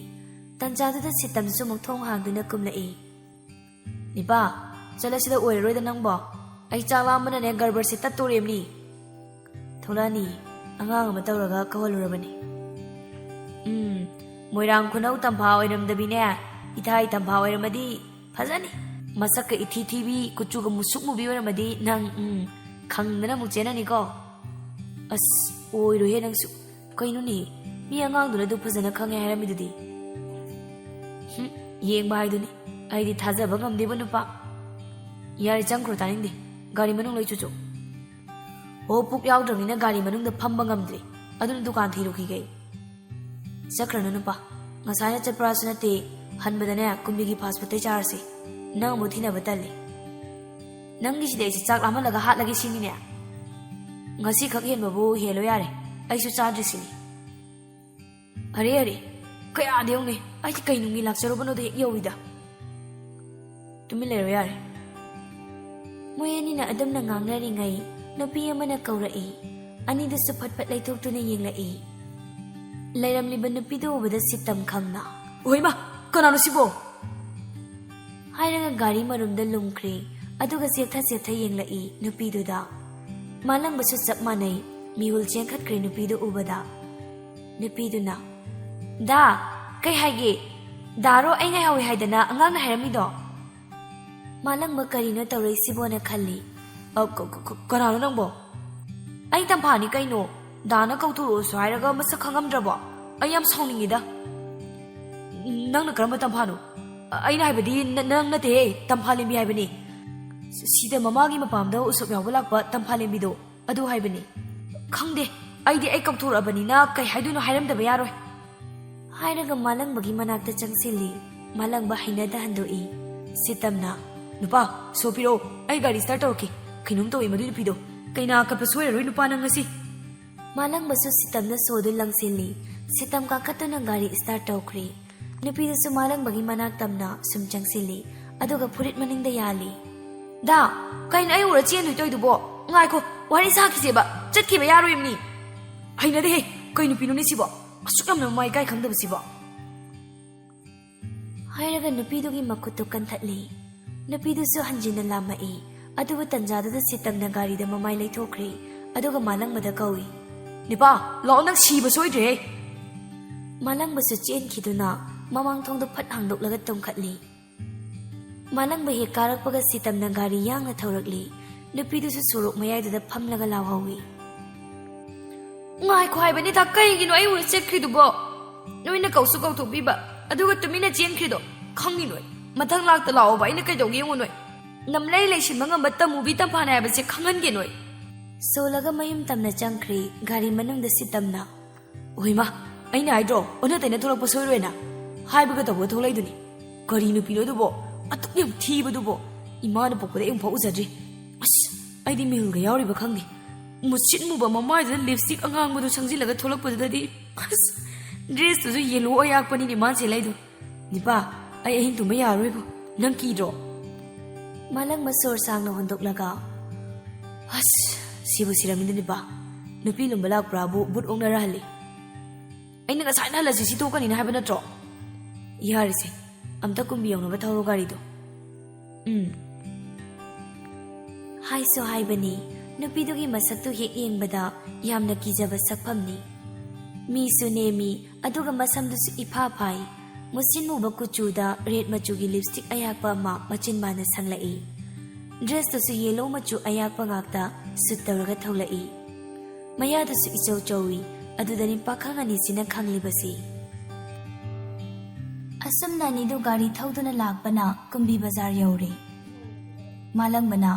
ꯇꯟꯖꯥꯗꯨꯗ ꯁꯤꯇꯝꯁꯨ ꯑꯃꯨꯛ ꯊꯣꯡ ꯍꯥꯡꯗꯨꯅ ꯀꯨꯝꯂꯛꯏ꯫ "ꯅꯤꯄꯥ, ꯆꯠꯂꯁꯤꯗ, ꯑꯣꯏꯔꯔꯣꯏꯗ ꯅꯪꯕꯣ꯫ ꯑꯩ ꯆꯥꯛ ꯂꯥꯝꯕꯅꯅꯦ ꯒꯔꯕꯔꯁꯦ ꯇꯠꯇꯣꯔꯦꯝꯅꯤ"꯫ ꯊꯣꯛꯂꯛꯑꯅꯤ, ꯑꯉꯥꯡ ꯑꯃ ꯇꯧꯔꯒ ꯀꯧꯍꯜꯂꯨꯔꯕꯅꯤ꯫ "ꯎꯝ, ꯃꯣꯏꯔꯥꯡ ꯈꯨꯅꯧ ꯇꯝꯐꯥ ꯑꯣꯏꯔꯝꯗꯕꯤꯅꯦ, ꯏꯊꯥꯏ ꯇꯝꯐꯥ ꯑꯣꯏꯔꯝꯃꯗꯤ ꯐꯖꯅꯤ꯫ ꯃꯁꯛꯀ ꯏꯊꯤ ꯊꯤꯕꯤ, ꯀꯨꯆꯨꯒ ꯃꯨꯁꯨꯛ ꯃꯨꯕꯤ ꯑꯣꯏꯔꯝꯃꯗꯤ ꯅꯪ, ꯎꯝ, ꯈꯪꯗꯅ ꯑꯃꯨꯛ ꯆꯦꯟꯅꯅꯤꯀꯣ"꯫ "ꯑꯁ, ꯑꯣꯏꯔꯣꯏꯍꯦ ꯅꯪꯁꯨ꯫ ꯀꯩꯅꯣꯅꯦ, ꯃꯤ ꯑꯉꯥꯡꯗꯨꯅ ꯑꯗꯨ ꯐꯖꯅ ꯈꯪꯉꯦ ꯍꯥꯏꯔꯝꯃꯤꯗꯨꯗꯤ"꯫ "ꯍꯨꯝ, ꯌꯦꯡꯕ ꯍꯥꯏꯗꯨꯅꯤ꯫ ꯑꯩꯗꯤ ꯊꯥꯖꯕ ꯉꯝꯗꯦꯕ ꯅꯨꯄꯥ"꯫ "ꯌꯥꯔꯦ, ꯆꯪꯈ꯭ꯔꯣ, ꯇꯥꯅꯤꯡꯗꯦ꯫ ꯒꯥꯔꯤ ꯃꯅꯨꯡ ꯂꯣꯏ ꯆꯨꯆꯣ"꯫ "ꯑꯣ, ꯄꯨꯛ ꯌꯥꯎꯗ꯭ꯔꯕꯅꯤꯅ ꯒꯥꯔꯤ ꯃꯅꯨꯡꯗ ꯐꯝꯕ ꯉꯝꯗ꯭ꯔꯦ, ꯑꯗꯨꯅ ꯗꯨꯀꯥꯟ ꯊꯤꯔꯨꯈꯤꯒꯦ"꯫ "ꯆꯠꯈ꯭ꯔꯅꯨ ꯅꯨꯄꯥ, ꯉꯁꯥꯏꯅ ꯆꯠꯄ꯭ꯔꯥꯁꯨ ꯅꯠꯇꯦ, ꯍꯟꯕꯗꯅꯦ ꯀꯨꯝꯕꯤꯒꯤ ꯐꯥꯁ ꯐꯨꯗꯇꯩ ꯆꯥꯔꯁꯤ꯫ ꯅꯪ ꯑꯃꯨꯛ ꯊꯤꯅꯕ ꯇꯜꯂꯤ"꯫ "ꯅꯪꯒꯤꯁꯤꯗꯤ ꯑꯩꯁꯦ ꯆꯥꯛ ꯂꯥꯝꯍꯜꯂꯒ ꯍꯥꯠꯂꯒꯦ ꯁꯤꯅꯤꯅꯦ"꯫ "ꯉꯁꯤꯈꯛ ꯍꯦꯟꯕꯕꯨ ꯍꯦꯜꯂꯣ ꯌꯥꯔꯦ, ꯑꯩꯁꯨ ꯆꯥꯗ꯭ꯔꯤꯁꯤꯅꯤ"꯫ "ꯑꯔꯦ ꯑꯔꯦ, ꯀꯌꯥꯗꯤ ꯌꯧꯅꯤ? ꯑꯩꯗꯤ ꯀꯩ ꯅꯨꯡꯒꯤ ꯂꯥꯛꯆꯔꯨꯕꯅꯣꯗ ꯍꯦꯛ ꯌꯧꯏꯗ"꯫ "ꯇꯨꯃꯤꯟ ꯂꯩꯔꯣ ꯌꯥꯔꯦ"꯫ ꯃꯣꯏ ꯑꯅꯤꯅ ꯑꯗꯨꯝꯅ ꯉꯥꯡꯅꯔꯤꯉꯩ ꯅꯨꯄꯤ ꯑꯃꯅ ꯀꯧꯔꯛꯏ꯫ ꯑꯅꯤꯗꯨꯁꯨ ꯐꯠ ꯐꯠ ꯂꯩꯊꯣꯛꯇꯨꯅ ꯌꯦꯡꯂꯛꯏ꯫ ꯂꯩꯔꯝꯂꯤꯕ ꯅꯨꯄꯤꯗꯨ ꯎꯕꯗ ꯁꯤꯇꯝ ꯈꯪꯅ, "ꯑꯣꯏꯃ, ꯀꯅꯥꯅꯣ ꯁꯤꯕꯣ?" ꯍꯥꯏꯔꯒ ꯒꯥꯔꯤ ꯃꯔꯨꯝꯗ ꯂꯨꯝꯈ꯭ꯔꯦ꯫ ꯑꯗꯨꯒ ꯆꯦꯞꯊ ꯆꯦꯞꯊ ꯌꯦꯡꯂꯛꯏ ꯅꯨꯄꯤꯗꯨꯗ꯫ ꯃꯥꯂꯪꯕꯁꯨ ꯆꯞ ꯃꯥꯟꯅꯩ, ꯃꯤꯍꯨꯜ ꯆꯦꯟꯈꯠꯈ꯭ꯔꯦ ꯅꯨꯄꯤꯗꯨ ꯎꯕꯗ꯫ ꯅꯨꯄꯤꯗꯨꯅ, "ꯗꯥ, ꯀꯩ ꯍꯥꯏꯒꯦ? ꯗꯥꯔꯣ ꯑꯩ ꯉꯥꯏꯍꯧꯋꯦ ꯍꯥꯏꯗꯅ ꯑꯉꯥꯡꯅ ꯍꯥꯏꯔꯝꯃꯤꯗꯣ?" ꯃꯥꯂꯪꯕ ꯀꯔꯤꯅꯣ ꯇꯧꯔꯛꯏꯁꯤꯕꯣꯅ ꯈꯜꯂꯤ꯫ "ꯑ, ꯀ-, ꯀ-, ꯀ-, ꯀꯅꯥꯅꯣ ꯅꯪꯕꯣ?" "ꯑꯩ ꯇꯝꯐꯥꯅꯤ ꯀꯩꯅꯣ꯫ ꯗꯥꯅ ꯀꯧꯊꯣꯔꯛꯑꯣꯁꯨ ꯍꯥꯏꯔꯒ ꯃꯁꯛ ꯈꯪꯉꯝꯗ꯭ꯔꯕꯣ? ꯑꯩ ꯌꯥꯝ ꯁꯥꯎꯅꯤꯡꯉꯤꯗ"꯫ "ꯅꯪꯅ ꯀꯔꯝꯕ ꯇꯝꯐꯥꯅꯣ? ꯑ-, ꯑꯩꯅ ꯍꯥꯏꯕꯗꯤ ꯅ-, ꯅꯪ ꯅꯠꯇꯦꯍꯦ, ꯇꯝꯐꯥ ꯂꯦꯝꯕꯤ ꯍꯥꯏꯕꯅꯤ꯫ ꯁꯤꯗ ꯃꯃꯥꯒꯤ ꯃꯄꯥꯝꯗ ꯎꯁꯣꯞ ꯌꯥꯎꯕ ꯂꯥꯛꯄ ꯇꯝꯐꯥ ꯂꯦꯝꯕꯤꯗꯣ, ꯑꯗꯨ ꯍꯥꯏꯕꯅꯤ"꯫ "ꯈꯪꯗꯦ, ꯑꯩꯗꯤ ꯑꯩ ꯀꯧꯊꯣꯔꯛꯑꯕꯅꯤꯅ ꯀꯩ ꯍꯥꯏꯗꯣꯏꯅꯣ ꯍꯥꯏꯔꯝꯗꯕ ꯌꯥꯔꯣꯏ"꯫ ꯍꯥꯏꯔꯒ ꯃꯥꯂꯪꯕꯒꯤ ꯃꯅꯥꯛꯇ ꯆꯪꯁꯤꯜꯂꯤ꯫ ꯃꯥꯂꯪꯕ ꯍꯩꯅꯗ ꯍꯟꯗꯣꯛꯏ꯫ ꯁꯤꯇꯝꯅ, "ꯅꯨꯄꯥ, ꯁꯣ ꯄꯤꯔꯛꯑꯣ, ꯑꯩ ꯒꯥꯔꯤ ꯁ꯭ꯇꯥꯔꯠ ꯇꯧꯔꯛꯀꯦ꯫ ꯀꯩꯅꯣꯝ ꯇꯧꯏ ꯃꯗꯨꯏ ꯅꯨꯄꯤꯗꯣ꯫ ꯀꯩꯅꯥ ꯀꯠꯄ ꯁꯣꯏꯔꯔꯣꯏ ꯅꯨꯄꯥ ꯅꯪ ꯉꯁꯤ"꯫ ꯃꯥꯂꯪꯕꯁꯨ ꯁꯤꯇꯝꯅ ꯁꯣꯗꯨ ꯂꯪꯁꯤꯜꯂꯤ꯫ ꯁꯤꯇꯝ ꯀꯥꯈꯠꯇꯨꯅ ꯒꯥꯔꯤ ꯁ꯭ꯇꯥꯔꯠ ꯇꯧꯈ꯭ꯔꯦ꯫ ꯅꯨꯄꯤꯗꯨꯁꯨ ꯃꯥꯂꯪꯕꯒꯤ ꯃꯅꯥꯛ ꯇꯝꯅ ꯁꯨꯝ ꯆꯪꯁꯤꯜꯂꯤ, ꯑꯗꯨꯒ ꯐꯨꯔꯤꯠ ꯃꯅꯤꯡꯗ ꯌꯥꯜꯂꯤ꯫ "ꯗꯥ, ꯀꯩꯅꯣ ꯑꯩ ꯎꯔ ꯆꯦꯟꯗꯣꯏ ꯇꯧꯏꯗꯨꯕꯣ? ꯉꯥꯏꯈꯣ, ꯋꯥꯔꯤ ꯁꯥꯈꯤꯁꯦꯕ, ꯆꯠꯈꯤꯕ ꯌꯥꯔꯣꯏꯕꯅꯤ꯫ ꯍꯩꯅꯗꯦꯍꯦ, ꯀꯩ ꯅꯨꯄꯤꯅꯣꯅꯦ ꯁꯤꯕꯣ? ꯑꯁꯨꯛ ꯌꯥꯝꯅ ꯃꯃꯥꯏ ꯏꯀꯥꯏ ꯈꯪꯗꯕ ꯁꯤꯕꯣ꯫ ꯍꯥꯏꯔꯒ ꯅꯨꯄꯤꯗꯨꯒꯤ ꯃꯈꯨꯠꯇꯨ ꯀꯟꯊꯠꯂꯤ꯫ ꯅꯨꯄꯤꯗꯨꯁꯨ ꯍꯟꯖꯤꯟꯅ ꯂꯥꯝꯃꯛꯏ꯫ ꯑꯗꯨꯕꯨ ꯇꯟꯖꯥꯗꯨꯗ ꯁꯤꯇꯝꯅ ꯒꯥꯔꯤꯗ ꯃꯃꯥꯏ ꯂꯩꯊꯣꯛꯈ꯭ꯔꯦ꯫ ꯑꯗꯨꯒ ꯃꯥꯂꯪꯕꯗ ꯀꯧꯏ꯫ "ꯅꯤꯄꯥ, ꯂꯥꯛꯑꯣ, ꯅꯪ ꯁꯤꯕ ꯁꯣꯏꯗ꯭ꯔꯦꯍꯦ!" ꯃꯥꯂꯪꯕꯁꯨ ꯆꯦꯟꯈꯤꯗꯨꯅ ꯃꯃꯥꯡ ꯊꯣꯡꯗꯨ ꯐꯠ ꯍꯥꯡꯗꯣꯛꯂꯒ ꯇꯨꯝꯈꯠꯂꯤ꯫ ꯃꯥꯂꯪꯕ ꯍꯦꯛ ꯀꯥꯔꯛꯄꯒ ꯁꯤꯇꯝꯅ ꯒꯥꯔꯤ ꯌꯥꯡꯅ ꯊꯧꯔꯛꯂꯤ꯫ ꯅꯨꯄꯤꯗꯨꯁꯨ ꯁꯣꯔꯣꯛ ꯃꯌꯥꯏꯗꯨꯗ ꯐꯝꯂꯒ ꯂꯥꯎꯍꯧꯏ꯫ "ꯉꯥꯏꯈꯣ ꯍꯥꯏꯕꯅꯤꯗ, ꯀꯩꯒꯤꯅꯣ ꯑꯩ ꯎꯔ ꯆꯠꯈ꯭ꯔꯤꯗꯨꯕꯣ? ꯅꯣꯏꯅ ꯀꯧꯁꯨ ꯀꯧꯊꯣꯛꯄꯤꯕ, ꯑꯗꯨꯒ ꯇꯨꯃꯤꯟꯅ ꯆꯦꯟꯈ꯭ꯔꯤꯗꯣ ꯈꯪꯉꯤ ꯅꯣꯏ? ꯃꯊꯪ ꯂꯥꯛꯇ ꯂꯥꯛꯑꯣꯕ, ꯑꯩꯅ ꯀꯩꯗꯧꯒꯦ ꯌꯦꯡꯉꯣ ꯅꯣꯏ꯫ ꯅꯝꯂꯩ ꯂꯩꯁꯤꯟꯕ ꯉꯝꯕ ꯇꯝꯃꯨꯕꯤ ꯇꯝꯐꯥꯅ ꯍꯥꯏꯕꯁꯦ ꯈꯪꯍꯟꯒꯦ ꯅꯣꯏ꯫" ꯁꯣꯜꯂꯒ ꯃꯌꯨꯝ ꯇꯝꯅ ꯆꯪꯈ꯭ꯔꯦ꯫ ꯒꯥꯔꯤ ꯃꯅꯨꯡꯗ ꯁꯤꯇꯝꯅ, "ꯍꯣꯏꯃ, ꯑꯩꯅ ꯍꯥꯏꯗ꯭ꯔꯣ, ꯑꯣꯟꯅ ꯇꯩꯅ ꯊꯣꯛꯂꯛꯄ ꯁꯣꯏꯔꯣꯏꯅ? ꯍꯥꯏꯕꯒ ꯇꯧꯕꯒ ꯊꯣꯛꯂꯛꯏꯗꯨꯅꯤ꯫ ꯀꯔꯤ ꯅꯨꯄꯤꯅꯣ ꯑꯗꯨꯕꯣ? ꯑꯗꯨꯛ ꯌꯥꯝ ꯊꯤꯕꯗꯨꯕꯣ? ꯏꯃꯥꯅ ꯄꯣꯛꯄꯗ ꯑꯩ ꯑꯃꯨꯛꯐꯥꯎ ꯎꯖꯗ꯭ꯔꯤ꯫ ꯑꯁ, ꯑꯩꯗꯤ ꯃꯤꯍꯨꯜꯒ ꯌꯥꯎꯔꯤꯕ ꯈꯪꯗꯦ꯫ ꯃꯨꯁꯤꯠ ꯃꯨꯕ ꯃꯃꯥꯏꯗꯨꯗ ꯂꯤꯞꯁꯇꯤꯛ ꯑꯉꯥꯡꯕꯗꯨ ꯁꯪꯖꯤꯜꯂꯒ ꯊꯣꯛꯂꯛꯄꯗꯨꯗꯗꯤ, ꯑꯁ, ꯗ꯭ꯔꯦꯁꯇꯨꯁꯨ ꯌꯦꯜꯂꯣ ꯑꯌꯥꯛꯄꯅꯤꯅꯦ ꯃꯥꯅ ꯁꯦꯠꯂꯛꯏꯗꯣ꯫ ꯅꯤꯄꯥ, ꯑꯩ ꯑꯍꯤꯡ ꯇꯨꯝꯕ ꯌꯥꯔꯔꯣꯏꯕꯨ꯫ ꯅꯪ ꯀꯤꯗ꯭ꯔꯣ?" ꯃꯥꯂꯪꯕ ꯁꯣꯔ ꯁꯥꯡꯅ ꯍꯣꯟꯗꯣꯛꯂꯒ, "ꯑꯁ, ꯁꯤꯕꯨ ꯁꯤꯔꯝꯃꯤꯗ ꯅꯤꯄꯥ꯫ ꯅꯨꯄꯤ ꯂꯨꯝꯕ ꯂꯥꯛꯄ꯭ꯔꯥꯕꯨ ꯕꯨꯠ ꯑꯣꯛꯅꯔ ꯍꯜꯂꯤ꯫ ꯑꯩꯅ ꯉꯁꯥꯏꯅ ꯍꯜꯂꯁꯤ ꯁꯤ ꯊꯣꯛꯀꯅꯤꯅ ꯍꯥꯏꯕ ꯅꯠꯇ꯭ꯔꯣ? ꯌꯥꯔꯦꯁꯦ, ꯑꯝꯇ ꯀꯨꯝꯕꯤ ꯌꯧꯅꯕ ꯊꯧꯔꯣ ꯒꯥꯔꯤꯗꯣ꯫" ꯎꯝ꯫ ꯍꯥꯏꯁꯨ ꯍꯥꯏꯕꯅꯤ, ꯅꯨꯄꯤꯗꯨꯒꯤ ꯃꯁꯛꯇꯨ ꯍꯦꯛ ꯌꯦꯡꯕꯗ ꯌꯥꯝꯅ ꯀꯤꯖꯕ ꯁꯛꯐꯝꯅꯤ꯫ ꯃꯤꯁꯨ ꯅꯦꯝꯃꯤ, ꯑꯗꯨꯒ ꯃꯁꯝꯗꯨꯁꯨ ꯏꯐꯥ ꯐꯥꯏ꯫ ꯃꯨꯁꯤꯟ ꯃꯨꯕ ꯀꯨꯆꯨꯗ ꯔꯦꯗ ꯃꯆꯨꯒꯤ ꯂꯤꯞꯁꯇꯤꯛ ꯑꯌꯥꯛꯄ ꯑꯃ ꯃꯆꯤꯟꯕꯥꯅ ꯁꯪꯂꯛꯏ꯫ ꯗ꯭ꯔꯦꯁꯇꯨꯁꯨ ꯌꯦꯂꯣ ꯃꯆꯨ ꯑꯌꯥꯛꯄ ꯉꯥꯛꯇ ꯁꯨꯠ ꯇꯧꯔꯒ ꯊꯣꯛꯂꯛꯏ꯫ ꯃꯌꯥꯗꯨꯁꯨ ꯏꯆꯧ ꯆꯧꯏ, ꯑꯗꯨꯗꯅꯤ ꯄꯥꯈꯪ ꯑꯅꯤꯁꯤꯅ ꯈꯪꯂꯤꯕꯁꯤ꯫ ꯑꯁꯨꯝꯅ ꯑꯅꯤꯗꯨ ꯒꯥꯔꯤ ꯊꯧꯗꯨꯅ ꯂꯥꯛꯄꯅ ꯀꯨꯝꯕꯤ ꯕꯖꯥꯔ ꯌꯧꯔꯦ꯫ ꯃꯥꯂꯪꯕꯅ,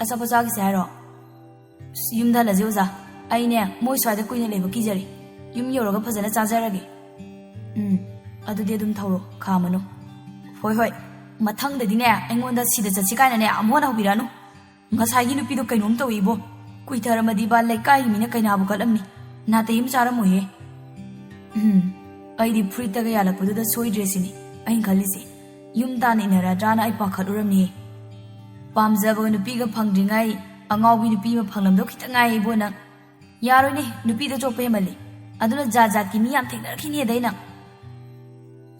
"ꯑꯆꯥꯄꯣꯠ ꯆꯥꯈꯤꯁꯦ ꯍꯥꯏꯔꯣ?" "ꯑꯁ, ꯌꯨꯝꯗ ꯍꯜꯂꯁꯤ ꯑꯣꯖꯥ꯫ ꯑꯩꯅꯦ ꯃꯣꯏ ꯁ꯭ꯋꯥꯏꯗ ꯀꯨꯏꯅ ꯂꯩꯕ ꯀꯤꯖꯔꯦ꯫ ꯌꯨꯝ ꯌꯧꯔꯒ ꯐꯖꯅ ꯆꯥꯖꯔꯒꯦ꯫" "ꯎꯝ, ꯑꯗꯨꯗꯤ ꯑꯗꯨꯝ ꯊꯧꯔꯣ, ꯈꯥꯝꯃꯅꯨ꯫" "ꯍꯣꯏ, ꯍꯣꯏ, ꯃꯊꯪꯗꯗꯤꯅꯦ ꯑꯩꯉꯣꯟꯗ ꯁꯤꯗ ꯆꯠꯁꯤ ꯀꯥꯏꯅꯅꯦ ꯑꯃꯨꯛ ꯍꯟꯅ ꯍꯧꯕꯤꯔꯛꯑꯅꯨ꯫ ꯉꯁꯥꯏꯒꯤ ꯅꯨꯄꯤꯗꯣ ꯀꯩꯅꯣꯝ ꯇꯧꯏꯕꯣ꯫ ꯀꯨꯏꯊꯔꯝꯃꯗꯤꯕ ꯂꯩꯀꯥꯏꯒꯤ ꯃꯤꯅ ꯀꯩꯅꯥꯕꯨ ꯀꯠꯂꯝꯅꯤ꯫ ꯅꯥꯇꯩ ꯑꯃ ꯆꯥꯔꯝꯃꯣꯏꯍꯦ꯫" ꯎꯝ, ꯑꯩꯗꯤ ꯐꯨꯔꯤꯠꯇꯒ ꯌꯥꯜꯂꯛꯄꯗꯨꯗ ꯁꯣꯏꯗ꯭ꯔꯦ ꯁꯤꯅꯤ ꯑꯩꯅ ꯈꯜꯂꯤꯁꯦ꯫ ꯌꯨꯝ ꯇꯥꯟꯅ ꯏꯟꯅꯔꯗ꯭ꯔꯥꯅ ꯑꯩ ꯄꯥꯈꯠꯂꯨꯔꯝꯅꯤ꯫ ꯄꯥꯝꯖꯕ ꯅꯨꯄꯤꯒ ꯐꯪꯗ꯭ꯔꯤꯉꯩ ꯑꯉꯥꯎꯕꯤ ꯅꯨꯄꯤ ꯑꯃ ꯐꯪꯂꯝꯗꯧ ꯈꯤꯇꯪ ꯉꯥꯏ ꯏꯕꯣ ꯅꯪ꯫ ꯌꯥꯔꯣꯏꯅꯦ, ꯅꯨꯄꯤꯗ ꯆꯣꯞꯄ ꯍꯦꯟꯃꯜꯂꯤ꯫ ꯑꯗꯨꯅ ꯖꯥꯠ ꯖꯥꯠꯀꯤ ꯃꯤ ꯌꯥꯝ ꯊꯦꯡꯅꯔꯛꯈꯤꯅꯤ ꯑꯗꯩ ꯅꯪ꯫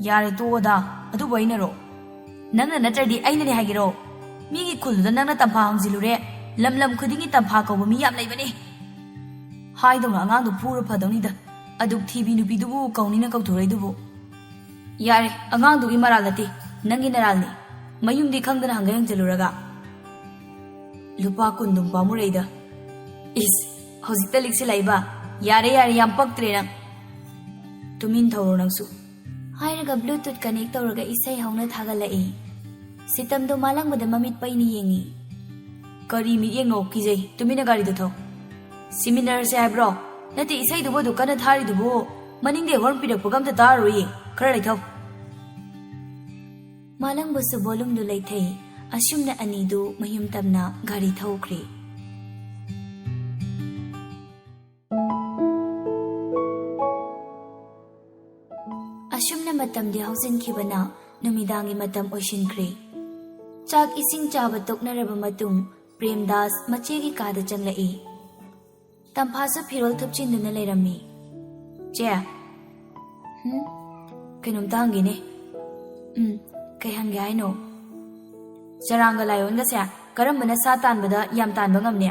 ꯌꯥꯔꯦ ꯇꯣꯛꯑꯣꯗ, ꯑꯗꯨꯕꯨ ꯑꯩꯅꯔꯣ? ꯅꯪꯅ ꯅꯠꯇ꯭ꯔꯗꯤ ꯑꯩꯅꯅꯦ ꯍꯥꯏꯒꯦꯔꯣ? ꯃꯤꯒꯤ ꯈꯨꯜꯗꯨꯗ ꯅꯪꯅ ꯇꯝꯐꯥ ꯍꯪꯖꯤꯜꯂꯨꯔꯦ꯫ ꯂꯝ ꯂꯝ ꯈꯨꯗꯤꯡꯒꯤ ꯇꯝꯐꯥ ꯀꯧꯕ ꯃꯤ ꯌꯥꯝ ꯂꯩꯕꯅꯦ꯫ ꯍꯥꯏꯗꯧꯅ ꯑꯉꯥꯡꯗꯣ ꯐꯨꯔ ꯐꯗꯧꯅꯤꯗ꯫ ꯑꯗꯨꯛ ꯊꯤꯕꯤ ꯅꯨꯄꯤꯗꯨꯕꯨ ꯀꯧꯅꯤꯅ ꯀꯧꯊꯣꯔꯛꯏꯗꯨꯕꯨ꯫ ꯌꯥꯔꯦ, ꯑꯉꯥꯡꯗꯨꯒꯤ ꯃꯔꯥꯜ ꯅꯠꯇꯦ, ꯅꯪꯒꯤ ꯅꯔꯥꯜꯅꯤ꯫ ꯃꯌꯨꯝꯗꯤ ꯈꯪꯗꯅ ꯍꯪꯒ ꯍꯪꯖꯤꯜꯂꯨꯔꯒ꯫ ꯂꯨꯄꯥ ꯀꯨꯟ ꯑꯗꯨꯝ ꯄꯥꯝꯃꯨꯔꯛꯏꯗ꯫ ꯏꯁ, ꯍꯧꯖꯤꯛꯇ ꯂꯤꯛꯁꯤꯜꯂꯛꯏꯕ? ꯌꯥꯔꯦ, ꯌꯥꯔꯦ, ꯌꯥꯝ ꯄꯛꯇ꯭ꯔꯦ ꯅꯪ꯫ ꯇꯨꯃꯤꯟ ꯊꯧꯔꯣ ꯅꯪꯁꯨ꯫ ꯍꯥꯏꯔꯒ Bluetooth connect ꯇꯧꯔꯒ ꯏꯁꯩ ꯍꯧꯅ ꯊꯥꯒꯠꯂꯛꯏ꯫ ꯁꯤꯇꯝꯗꯣ ꯃꯥꯂꯪꯕꯗ ꯃꯃꯤꯠ ꯄꯩꯅ ꯌꯦꯡꯉꯤ꯫ ꯀꯔꯤ ꯃꯤꯠꯌꯦꯡꯅꯣ? ꯀꯤꯖꯩ꯫ ꯇꯨꯃꯤꯟꯅ ꯒꯥꯔꯤꯗꯣ ꯊꯧ꯫ ꯁꯤꯃꯤꯟꯅꯔꯁꯦ ꯍꯥꯏꯕ꯭ꯔꯣ? ꯅꯠꯇꯦ, ꯏꯁꯩꯗꯨꯕꯨ ꯑꯗꯨ ꯀꯟꯅ ꯊꯥꯔꯤꯗꯨꯕꯨ? ꯃꯅꯤꯡꯗꯩ ꯍꯣꯔꯟ ꯄꯤꯔꯛꯄꯒ ꯑꯝꯇ ꯇꯥꯔꯔꯣꯏꯌꯦ꯫ ꯈꯔ ꯂꯩꯊꯧ꯫ ꯃꯥꯂꯪꯕꯁꯨ ꯕꯣꯂꯨꯝꯗꯨ ꯂꯩꯊꯩ꯫ ꯑꯁꯨꯝꯅ ꯑꯅꯤꯗꯨ ꯃꯌꯨꯝ ꯇꯝꯅ ꯒꯥꯔꯤ ꯊꯧꯈ꯭ꯔꯦ꯫ ꯑꯁꯨꯝꯅ ꯃꯇꯝꯗꯤ ꯍꯧꯖꯤꯟꯈꯤꯕꯅ ꯅꯨꯃꯤꯗꯥꯡꯒꯤ ꯃꯇꯝ ꯑꯣꯏꯁꯤꯟꯈ꯭ꯔꯦ꯫ ꯆꯥꯛ ꯏꯁꯤꯡ ꯆꯥꯕ ꯇꯣꯛꯅꯔꯕ ꯃꯇꯨꯡ ꯄ꯭ꯔꯦꯝꯗꯥꯁ ꯃꯆꯦꯒꯤ ꯀꯥꯗ ꯆꯪꯂꯛꯏ꯫ ꯇꯝꯐꯥꯁꯨ ꯐꯤꯔꯣꯜ ꯊꯨꯞꯆꯤꯟꯗꯨꯅ ꯂꯩꯔꯝꯃꯤ꯫ "ꯆꯦ, ꯍꯨꯝ? ꯀꯩꯅꯣꯝꯇ ꯍꯪꯒꯦꯅꯦ꯫" "ꯎꯝ, ꯀꯩ ꯍꯪꯒꯦ ꯍꯥꯏꯅꯣ?" "ꯆꯔꯥꯡꯒ ꯂꯥꯏꯑꯣꯟꯒꯁꯦ ꯀꯔꯝꯕꯅ ꯁꯥ ꯇꯥꯟꯕꯗ ꯌꯥꯝ ꯇꯥꯟꯕ ꯉꯝꯅꯤ?"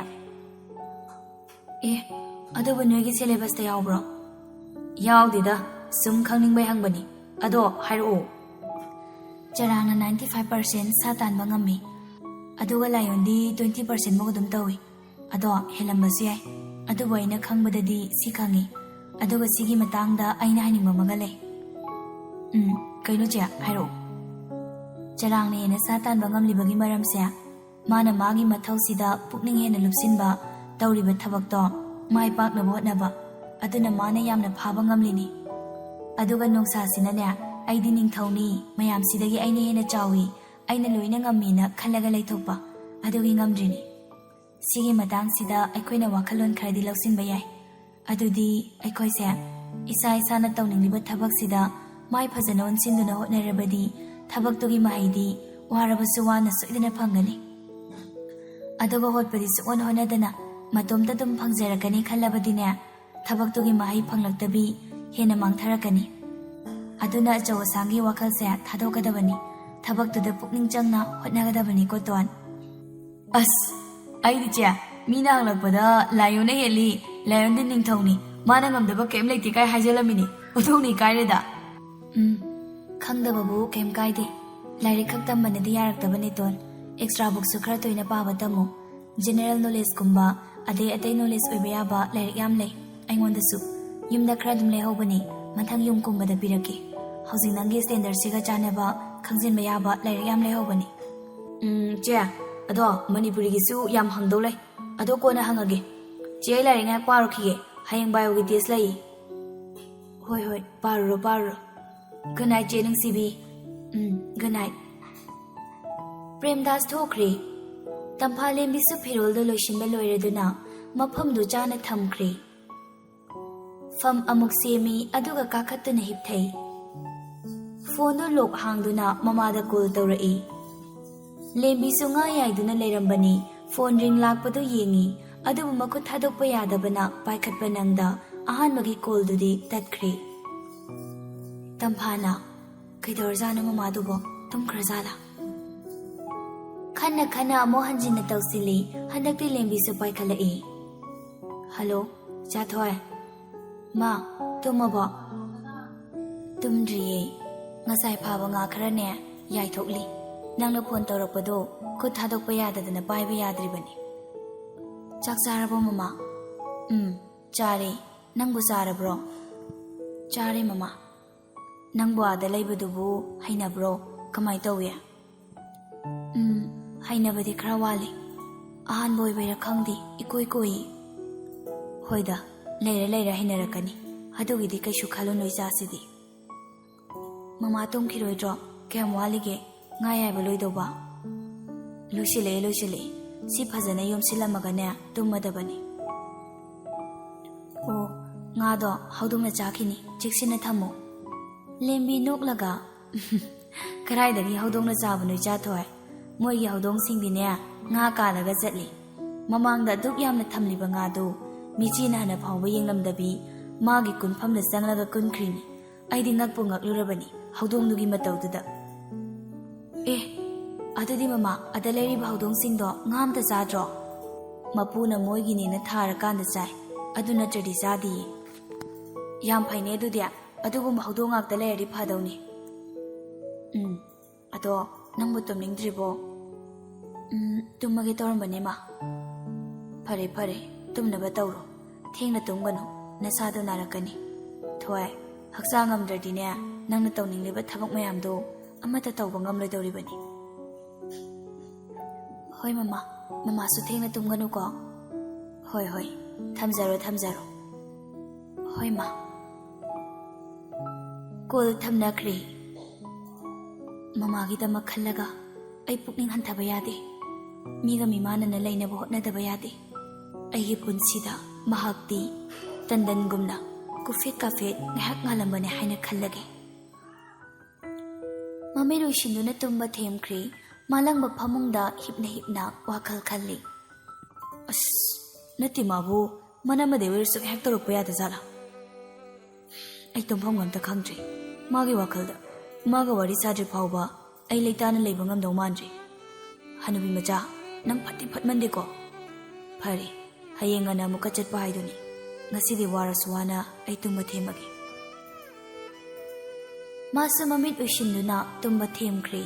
"ꯑꯦ, ꯑꯗꯨꯕꯨ ꯅꯣꯏꯒꯤ syllabusꯇ ꯌꯥꯎꯕ꯭ꯔꯣ?" "ꯌꯥꯎꯗꯦꯗ, ꯁꯨꯝ ꯈꯪꯅꯤꯡꯕꯩ ꯍꯪꯕꯅꯤ꯫ ꯑꯗꯣ ꯍꯥꯏꯔꯛꯑꯣ꯫" "ꯆꯔꯥꯡꯅ ninety five percent ꯁꯥ ꯇꯥꯟꯕ ꯉꯝꯃꯤ, ꯑꯗꯨꯒ ꯂꯥꯏꯑꯣꯟꯗꯤ twenty percent ꯃꯨꯛ ꯑꯗꯨꯝ ꯇꯧꯏ꯫ ꯑꯗꯣ ꯍꯦꯜꯂꯝꯕꯁꯨ ꯌꯥꯏ, ꯑꯗꯨꯕꯨ ꯑꯩꯅ ꯈꯪꯕꯗꯗꯤ ꯁꯤ ꯈꯪꯉꯤ꯫ ꯑꯗꯨꯒ ꯁꯤꯒꯤ ꯃꯇꯥꯡꯗ ꯑꯩꯅ ꯍꯥꯏꯅꯤꯡꯕ ꯑꯃꯒ ꯂꯩ꯫" "ꯎꯝ, ꯀꯩꯅꯣ ꯆꯦ? ꯍꯥꯏꯔꯛꯑꯣ꯫" "ꯆꯔꯥꯡꯅ ꯍꯦꯟꯅ ꯁꯥ ꯇꯥꯟꯕ ꯉꯝꯂꯤꯕꯒꯤ ꯃꯔꯝꯁꯦ, ꯃꯥꯅ ꯃꯥꯒꯤ ꯃꯊꯧꯁꯤꯗ ꯄꯨꯛꯅꯤꯡ ꯍꯦꯟꯅ ꯂꯨꯞꯁꯤꯟꯕ, ꯇꯧꯔꯤꯕ ꯊꯕꯛꯇꯣ ꯃꯥꯏ ꯄꯥꯛꯅꯕ ꯍꯣꯠꯅꯕ, ꯑꯗꯨꯅ ꯃꯥꯅ ꯌꯥꯝꯅ ꯐꯥꯕ ꯉꯝꯂꯤꯅꯤ꯫ ꯑꯗꯨꯒ ꯅꯣꯡꯁꯥꯁꯤꯅꯅꯦ, ꯑꯩꯗꯤ ꯅꯤꯡꯊꯧꯅꯤ, ꯃꯌꯥꯝꯁꯤꯗꯒꯤ ꯑꯩꯅ ꯍꯦꯟꯅ ꯆꯥꯎꯏ, ꯑꯩꯅ ꯂꯣꯏꯅ ꯉꯝꯃꯤꯅ ꯈꯜꯂꯒ ꯂꯩꯊꯣꯛꯄ, ꯑꯗꯨꯒꯤ ꯉꯝꯗ꯭ꯔꯤꯅꯤ꯫ ꯁꯤꯒꯤ ꯃꯇꯥꯡꯁꯤꯗ ꯑꯩꯈꯣꯏꯅ ꯋꯥꯈꯜꯂꯣꯟ ꯈꯔꯗꯤ ꯂꯧꯁꯤꯟꯕ ꯌꯥꯏ꯫ ꯑꯗꯨꯗꯤ ꯑꯩꯈꯣꯏꯁꯦ ꯏꯁꯥ ꯏꯁꯥꯅ ꯇꯧꯅꯤꯡꯂꯤꯕ ꯊꯕꯛꯁꯤꯗ ꯃꯥꯏ ꯐꯖꯅ ꯑꯣꯟꯁꯤꯟꯗꯨꯅ ꯍꯣꯠꯅꯔꯕꯗꯤ ꯊꯕꯛꯇꯨꯒꯤ ꯃꯍꯩꯗꯤ ꯋꯥꯔꯕꯁꯨ ꯋꯥꯅ ꯁꯣꯏꯗꯅ ꯐꯪꯒꯅꯤ꯫" ꯑꯗꯨꯒ ꯍꯣꯠꯄꯗꯤ ꯁꯨꯛꯍꯣꯠ ꯍꯣꯠꯅꯗꯅ ꯃꯇꯣꯝꯇ ꯑꯗꯨꯝ ꯐꯪꯖꯔꯛꯀꯅꯤ ꯈꯜꯂꯕꯗꯤꯅꯦ, ꯊꯕꯛꯇꯨꯒꯤ ꯃꯍꯩ ꯐꯪꯂꯛꯇꯕꯤ ꯍꯦꯟꯅ ꯃꯥꯡꯊꯔꯛꯀꯅꯤ꯫ ꯑꯗꯨꯅ ꯑꯆꯧ ꯑꯁꯥꯡꯒꯤ ꯋꯥꯈꯜꯁꯦ ꯊꯥꯗꯣꯛꯀꯗꯕꯅꯤ꯫ ꯊꯕꯛꯇꯨꯗ ꯄꯨꯛꯅꯤꯡ ꯆꯪꯅ ꯍꯣꯠꯅꯒꯗꯕꯅꯤꯀꯣ, ꯇꯣꯟ꯫ ꯑꯁ, ꯑꯩꯗꯤ ꯆꯦ, ꯃꯤꯅ ꯍꯪꯂꯛꯄꯗ ꯂꯥꯏꯑꯣꯟꯅ ꯍꯦꯜꯂꯤ, ꯂꯥꯏꯑꯣꯟꯗꯤ ꯅꯤꯡꯊꯧꯅꯤ, ꯃꯥꯅ ꯉꯝꯗꯕ ꯀꯩꯝ ꯂꯩꯇꯦ ꯀꯥꯏ ꯍꯥꯏꯖꯜꯂꯝꯃꯤꯅꯤ꯫ ꯑꯣꯟꯊꯣꯛꯅ ꯏꯀꯥꯏꯔꯦꯗ꯫ ꯎꯝ, ꯈꯪꯗꯕꯕꯨ ꯀꯩꯝ ꯀꯥꯏꯗꯦ꯫ ꯂꯥꯏꯔꯤꯛ ꯈꯛ ꯇꯝꯕꯅꯗꯤ ꯌꯥꯔꯛꯇꯕꯅꯦ, ꯇꯣꯟ꯫ Extra bookꯁꯨ ꯈꯔ ꯇꯣꯏꯅ ꯄꯥꯕ ꯇꯝꯃꯨ꯫ General knowledgeꯀꯨꯝꯕ, ꯑꯗꯩ ꯑꯇꯩ knowledge ꯑꯣꯏꯕ ꯌꯥꯕ ꯂꯥꯏꯔꯤꯛ ꯌꯥꯝ ꯂꯩ ꯑꯩꯉꯣꯟꯗꯁꯨ꯫ ꯌꯨꯝꯗ ꯈꯔ ꯑꯗꯨꯝ ꯂꯩꯍꯧꯕꯅꯦ, ꯃꯊꯪ ꯌꯨꯝ ꯀꯨꯝꯕꯗ ꯄꯤꯔꯛꯀꯦ꯫ ꯍꯧꯖꯤꯛ ꯅꯪꯒꯤ standardꯁꯤꯒ ꯆꯥꯟꯅꯕ, ꯈꯪꯖꯤꯟꯕ ꯌꯥꯕ ꯂꯥꯏꯔꯤꯛ ꯌꯥꯝ ꯂꯩꯍꯧꯕꯅꯦ꯫ ꯎꯝ, ꯆꯦ, ꯑꯗꯣ ꯃꯅꯤꯄꯨꯔꯤꯒꯤꯁꯨ ꯌꯥꯝ ꯍꯪꯗꯧ ꯂꯩ꯫ ꯑꯗꯣ ꯀꯣꯟꯅ ꯍꯪꯉꯒꯦ꯫ ꯆꯦ, ꯑꯩ ꯂꯥꯏꯔꯤꯛ ꯉꯥꯏꯍꯥꯛ ꯄꯥꯔꯨꯈꯤꯒꯦ꯫ ꯍꯌꯦꯡ bioꯒꯤ test ꯂꯩ꯫ ꯍꯣꯏ, ꯍꯣꯏ, ꯄꯥꯔꯨꯔꯣ, ꯄꯥꯔꯨꯔꯣ꯫ Good night, ꯆꯦ ꯅꯨꯡꯁꯤꯕꯤ꯫ ꯎꯝ, good night꯫ ꯄ꯭ꯔꯦꯝꯗꯥꯁ ꯊꯣꯛꯈ꯭ꯔꯦ꯫ ꯇꯝꯐꯥ ꯂꯦꯝꯕꯤꯁꯨ ꯐꯤꯔꯣꯜꯗꯣ ꯂꯣꯏꯁꯤꯟꯕ ꯂꯣꯏꯔꯗꯨꯅ ꯃꯐꯝꯗꯨ ꯆꯥꯅ ꯊꯝꯈ꯭ꯔꯦ꯫ ꯐꯝ ꯑꯃꯨꯛ ꯁꯦꯝꯃꯤ, ꯑꯗꯨꯒ ꯀꯥꯈꯠꯇꯨꯅ ꯍꯤꯞꯊꯩ꯫ ꯐꯣꯟꯗꯨ lock ꯍꯥꯡꯗꯨꯅ ꯃꯃꯥꯗ call ꯇꯧꯔꯛꯏ꯫ ꯂꯦꯝꯕꯤꯁꯨ ꯉꯥ ꯌꯥꯏꯗꯨꯅ ꯂꯩꯔꯝꯕꯅꯤ꯫ ꯐꯣꯟ ring ꯂꯥꯛꯄꯗꯨ ꯌꯦꯡꯉꯤ, ꯑꯗꯨꯕꯨ ꯃꯈꯨꯠ ꯊꯥꯗꯣꯛꯄ ꯌꯥꯗꯕꯅ ꯄꯥꯏꯈꯠꯄ ꯅꯪꯗ ꯑꯍꯥꯟꯕꯒꯤ callꯗꯨꯗꯤ ꯇꯠꯈ꯭ꯔꯦ꯫ ꯇꯝꯐꯥꯅ, "ꯀꯩꯗꯧꯔꯖꯥꯠꯅꯣ ꯃꯃꯥꯗꯨꯕꯣ? ꯇꯨꯝꯈ꯭ꯔꯖꯥꯠꯂꯥ?" ꯈꯟꯅ ꯈꯟꯅ ꯑꯃꯨꯛ ꯍꯟꯖꯤꯟꯅ ꯇꯧꯁꯤꯜꯂꯤ꯫ ꯍꯟꯗꯛꯇꯤ ꯂꯦꯝꯕꯤꯁꯨ ꯄꯥꯏꯈꯠꯂꯛꯏ꯫ "Hello, ꯆꯥꯊꯣꯏ꯫ ꯃꯥ, ꯇꯨꯝꯃꯕꯣ?" "ꯇꯨꯝꯗ꯭ꯔꯤꯌꯦ꯫ ꯉꯁꯥꯏ ꯐꯥꯕ ꯉꯥ ꯈꯔꯅꯦ ꯌꯥꯏꯊꯣꯛꯂꯤ꯫ ꯅꯪꯅ ꯐꯣꯟ ꯇꯧꯔꯛꯄꯗꯣ ꯈꯨꯠ ꯊꯥꯗꯣꯛꯄ ꯌꯥꯗꯗꯅ ꯄꯥꯏꯕ ꯌꯥꯗ꯭ꯔꯤꯕꯅꯤ꯫ ꯆꯥꯛ ꯆꯥꯔꯕꯣ ꯃꯃꯥ?" "ꯎꯝ, ꯆꯥꯔꯦ꯫ ꯅꯪꯕꯨ ꯆꯥꯔꯕ꯭ꯔꯣ?" "ꯆꯥꯔꯦ ꯃꯃꯥ꯫ ꯅꯪꯕꯨ ꯑꯥꯗ ꯂꯩꯕꯗꯨꯕꯨ ꯍꯩꯅꯕ꯭ꯔꯣ? ꯀꯃꯥꯏ ꯇꯧꯏ?" "ꯎꯝ, ꯍꯩꯅꯕꯗꯤ ꯈꯔ ꯋꯥꯠꯂꯤ꯫ ꯑꯍꯥꯟꯕ ꯑꯣꯏꯕꯩꯔꯥ ꯈꯪꯗꯦ, ꯏꯀꯣꯏ ꯀꯣꯏꯌꯦ꯫" "ꯍꯣꯏꯗ, ꯂꯩꯔ ꯂꯩꯔ ꯍꯩꯅꯔꯛꯀꯅꯤ꯫ ꯑꯗꯨꯒꯤꯗꯤ ꯀꯩꯁꯨ ꯈꯜꯂꯨꯅꯨ ꯏꯆꯥꯁꯤꯗꯤ꯫" "ꯃꯃꯥ ꯇꯨꯝꯈꯤꯔꯣꯏꯗ꯭ꯔꯣ? ꯀꯌꯥꯝ ꯋꯥꯠꯂꯤꯒꯦ ꯉꯥ ꯌꯥꯏꯕ ꯂꯣꯏꯗꯧꯕ?" "ꯂꯣꯏꯁꯤꯜꯂꯛꯑꯦ, ꯂꯣꯏꯁꯤꯜꯂꯛꯑꯦ꯫ ꯁꯤ ꯐꯖꯅ ꯌꯣꯝꯁꯤꯜꯂꯝꯃꯒꯅꯦ ꯇꯨꯝꯃꯗꯕꯅꯤ꯫" "ꯑꯣ, ꯉꯥꯗꯣ ꯍꯧꯗꯣꯡꯅ ꯆꯥꯈꯤꯅꯤ, ꯆꯦꯛꯁꯤꯟꯅ ꯊꯝꯃꯣ꯫" ꯂꯦꯝꯕꯤ ꯅꯣꯛꯂꯒ, "ꯀꯗꯥꯏꯗꯒꯤ ꯍꯧꯗꯣꯡꯅ ꯆꯥꯕꯅꯣ, ꯏꯆꯥꯊꯣꯏ? ꯃꯣꯏꯒꯤ ꯍꯧꯗꯣꯡꯁꯤꯡꯗꯤꯅꯦ, ꯉꯥ ꯀꯥꯜꯂꯒ ꯆꯠꯂꯤ꯫ ꯃꯃꯥꯡꯗ ꯑꯗꯨꯛ ꯌꯥꯝꯅ ꯊꯝꯂꯤꯕ ꯉꯥꯗꯨ ꯃꯤꯆꯤꯅ ꯍꯥꯟꯅ ꯐꯥꯎꯕ ꯌꯦꯡꯂꯝꯗꯕꯤ, ꯃꯥꯒꯤ ꯀꯨꯟꯐꯝꯗ ꯆꯪꯂꯒ ꯀꯨꯟꯈ꯭ꯔꯤꯅꯤ꯫ ꯑꯩꯗꯤ ꯉꯛꯄꯨ ꯉꯛꯂꯨꯔꯕꯅꯤ ꯍꯧꯗꯣꯡꯗꯨꯒꯤ ꯃꯇꯧꯗꯨꯗ꯫ "ꯑꯦ, ꯑꯗꯨꯗꯤ ꯃꯃꯥ, ꯑꯗ ꯂꯩꯔꯤꯕ ꯍꯧꯗꯣꯡꯁꯤꯡꯗꯣ ꯉꯥ ꯑꯝꯇ ꯆꯥꯗ꯭ꯔꯣ?" "ꯃꯄꯨꯅ ꯃꯣꯏꯒꯤꯅꯦꯅ ꯊꯥꯔꯀꯥꯟꯗ ꯆꯥꯏ, ꯑꯗꯨ ꯅꯠꯇ꯭ꯔꯗꯤ ꯆꯥꯗꯤꯌꯦ꯫" "ꯌꯥꯝ ꯐꯩꯅꯦ ꯑꯗꯨꯗꯤ, ꯑꯗꯨꯒꯨꯝꯕ ꯍꯧꯗꯣꯡ ꯉꯥꯛꯇ ꯂꯩꯔꯗꯤ ꯐꯗꯧꯅꯤ꯫" "ꯎꯝ, ꯑꯗꯣ ꯅꯪꯕꯨ ꯇꯨꯝꯅꯤꯡꯗ꯭ꯔꯤꯕꯣ?" "ꯎꯝ, ꯇꯨꯝꯃꯒꯦ ꯇꯧꯔꯝꯕꯅꯦ, ꯃꯥ꯫" "ꯐꯔꯦ, ꯐꯔꯦ, ꯇꯨꯝꯅꯕ ꯇꯧꯔꯣ꯫ ꯊꯦꯡꯅ ꯇꯨꯝꯒꯅꯨ, ꯅꯁꯥꯗꯣ ꯅꯥꯔꯛꯀꯅꯤ꯫ ꯊꯣꯏ, ꯍꯛꯆꯥꯡ ꯉꯝꯗ꯭ꯔꯗꯤꯅꯦ, ꯅꯪꯅ ꯇꯧꯅꯤꯡꯂꯤꯕ ꯊꯕꯛ ꯃꯌꯥꯝꯗꯣ ꯑꯃꯠꯇ ꯇꯧꯕ ꯉꯝꯂꯣꯏꯗꯧꯔꯤꯕꯅꯤ꯫" "ꯍꯣꯏ, ꯃꯃꯥ꯫ ꯃꯃꯥꯁꯨ ꯊꯦꯡꯅ ꯇꯨꯝꯒꯅꯨꯀꯣ꯫" "ꯍꯣꯏ, ꯍꯣꯏ꯫ ꯊꯝꯖꯔꯣ, ꯊꯝꯖꯔꯣ꯫" "ꯍꯣꯏ, ꯃꯥ꯫" ꯀꯣꯜ ꯊꯝꯅꯈ꯭ꯔꯦ꯫ ꯃꯃꯥꯒꯤꯗꯃꯛ ꯈꯜꯂꯒ ꯑꯩ ꯄꯨꯛꯅꯤꯡ ꯍꯟꯊꯕ ꯌꯥꯗꯦ꯫ ꯃꯤꯒ ꯃꯤꯃꯥꯟꯅꯅ ꯂꯩꯅꯕ ꯍꯣꯠꯅꯗꯕ ꯌꯥꯗꯦ꯫ ꯑꯩꯒꯤ ꯄꯨꯟꯁꯤꯗ ꯃꯍꯥꯛꯇꯤ ꯇꯟꯗꯟꯒꯨꯝꯅ ꯀꯨꯐꯦꯠ ꯀꯥꯐꯦꯠ ꯉꯥꯏꯍꯥꯛ ꯉꯥꯜꯂꯝꯕꯅꯦ ꯍꯥꯏꯅ ꯈꯜꯂꯒꯦ꯫ ꯃꯃꯤꯠ ꯎꯏꯁꯤꯟꯗꯨꯅ ꯇꯨꯝꯕ ꯊꯦꯝꯈ꯭ꯔꯦ꯫ ꯃꯥꯂꯪꯕ ꯐꯃꯨꯡꯗ ꯍꯤꯞꯅ ꯍꯤꯞꯅ ꯋꯥꯈꯜ ꯈꯜꯂꯤ꯫ "ꯑꯁ, ꯅꯠꯇꯦ ꯃꯥꯕꯨ, ꯃꯅꯝ ꯑꯃꯗꯤ ꯑꯣꯏꯔꯁꯨ ꯍꯦꯛ ꯇꯧꯔꯛꯄ ꯌꯥꯗ ꯖꯥꯠꯂꯥ?" ꯑꯩ ꯇꯨꯝꯐꯝ ꯑꯝꯇ ꯈꯪꯗ꯭ꯔꯦ꯫ ꯃꯥꯒꯤ ꯋꯥꯈꯜꯗ ꯃꯥꯒ ꯋꯥꯔꯤ ꯁꯥꯗ꯭ꯔꯤ ꯐꯥꯎꯕ ꯑꯩ ꯂꯩꯇꯥꯅ ꯂꯩꯕ ꯉꯝꯗꯧ ꯃꯥꯟꯗ꯭ꯔꯦ꯫ "ꯍꯅꯨꯕꯤ ꯃꯆꯥ, ꯅꯪ ꯐꯠꯇꯤ ꯐꯠꯃꯟꯗꯦꯀꯣ꯫ ꯐꯔꯦ, ꯍꯌꯦꯡ ꯉꯟꯅ ꯑꯃꯨꯛꯀ ꯆꯠꯄ ꯍꯥꯏꯗꯨꯅꯤ꯫ ꯉꯁꯤꯗꯤ ꯋꯥꯔꯁꯨ ꯋꯥꯅ ꯑꯩ ꯇꯨꯝꯕ ꯊꯦꯝꯃꯒꯦ꯫" ꯃꯥꯁꯨ ꯃꯃꯤꯠ ꯎꯏꯁꯤꯟꯗꯨꯅ ꯇꯨꯝꯕ ꯊꯦꯝꯈ꯭ꯔꯦ꯫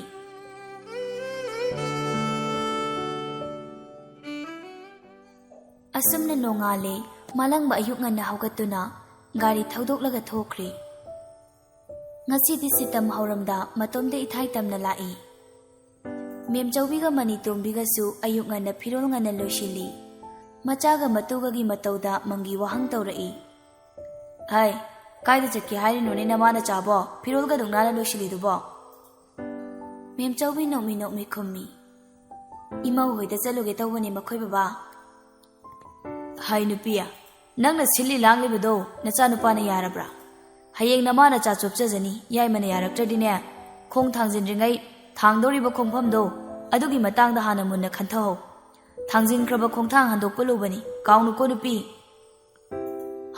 ꯑꯁꯨꯝꯅ ꯅꯣꯡꯉꯥꯜꯂꯦ꯫ ꯃꯥꯂꯪꯕ ꯑꯌꯨꯛ ꯉꯟꯅ ꯍꯧꯒꯠꯇꯨꯅ ꯒꯥꯔꯤ ꯊꯧꯗꯣꯛꯂꯒ ꯊꯣꯛꯈ꯭ꯔꯦ꯫ ꯉꯁꯤꯗꯤ ꯁꯤꯇꯝ ꯍꯧꯔꯝꯗ ꯃꯇꯣꯝꯇ ꯏꯊꯥꯏ ꯇꯝꯅ ꯂꯥꯛꯏ꯫ ꯃꯦꯝꯆꯧꯕꯤꯒ ꯃꯅꯤꯇꯣꯝꯕꯤꯒꯁꯨ ꯑꯌꯨꯛ ꯉꯟꯅ ꯐꯤꯔꯣꯜ ꯉꯟꯅ ꯂꯣꯏꯁꯤꯜꯂꯤ꯫ ꯃꯆꯥꯒ ꯃꯇꯨꯒꯒꯤ ꯃꯇꯧꯗ ꯃꯪꯒꯤ ꯋꯥꯍꯪ ꯇꯧꯔꯛꯏ꯫ "ꯍꯥꯏ, ꯀꯥꯏꯗ ꯆꯠꯀꯦ ꯍꯥꯏꯔꯤꯅꯣꯅꯦ ꯅꯃꯥ ꯅꯆꯥꯕꯣ? ꯐꯤꯔꯣꯜꯒ ꯑꯗꯨꯛ ꯅꯥꯟꯅ ꯂꯣꯏꯁꯤꯜꯂꯤꯗꯨꯕꯣ?" ꯃꯦꯝꯆꯧꯕꯤ ꯅꯣꯛꯃꯤ ꯅꯣꯛꯃꯤ ꯈꯨꯝꯃꯤ꯫ "ꯏꯃꯧ ꯍꯣꯏꯗ ꯆꯠꯂꯨꯒꯦ ꯇꯧꯕꯅꯦ ꯃꯈꯣꯏ ꯕꯕꯥ꯫" "ꯍꯥꯏ ꯅꯨꯄꯤ, ꯅꯪꯅ ꯁꯤꯜꯂꯤ ꯂꯥꯡꯂꯤꯕꯗꯣ ꯅꯆꯥꯅꯨꯄꯥꯅ ꯌꯥꯔꯕ꯭ꯔꯥ? ꯍꯌꯦꯡ ꯅꯃꯥ ꯅꯆꯥ ꯆꯣꯞꯆꯖꯅꯤ, ꯌꯥꯏꯃꯅ ꯌꯥꯔꯛꯇ꯭ꯔꯗꯤꯅꯦ, ꯈꯣꯡ ꯊꯥꯡꯖꯤꯟꯗ꯭ꯔꯤꯉꯩ ꯊꯥꯡꯗꯧꯔꯤꯕ ꯈꯣꯡꯐꯝꯗꯣ ꯑꯗꯨꯒꯤ ꯃꯇꯥꯡꯗ ꯍꯥꯟꯅ ꯃꯨꯟꯅ ꯈꯟꯊꯍꯧ꯫ ꯊꯥꯡꯖꯤꯟꯈ꯭ꯔꯕ ꯈꯣꯡꯊꯥꯡ ꯍꯟꯗꯣꯛꯄ ꯂꯨꯕꯅꯤ, ꯀꯥꯎꯅꯨꯀꯣ ꯅꯨꯄꯤ꯫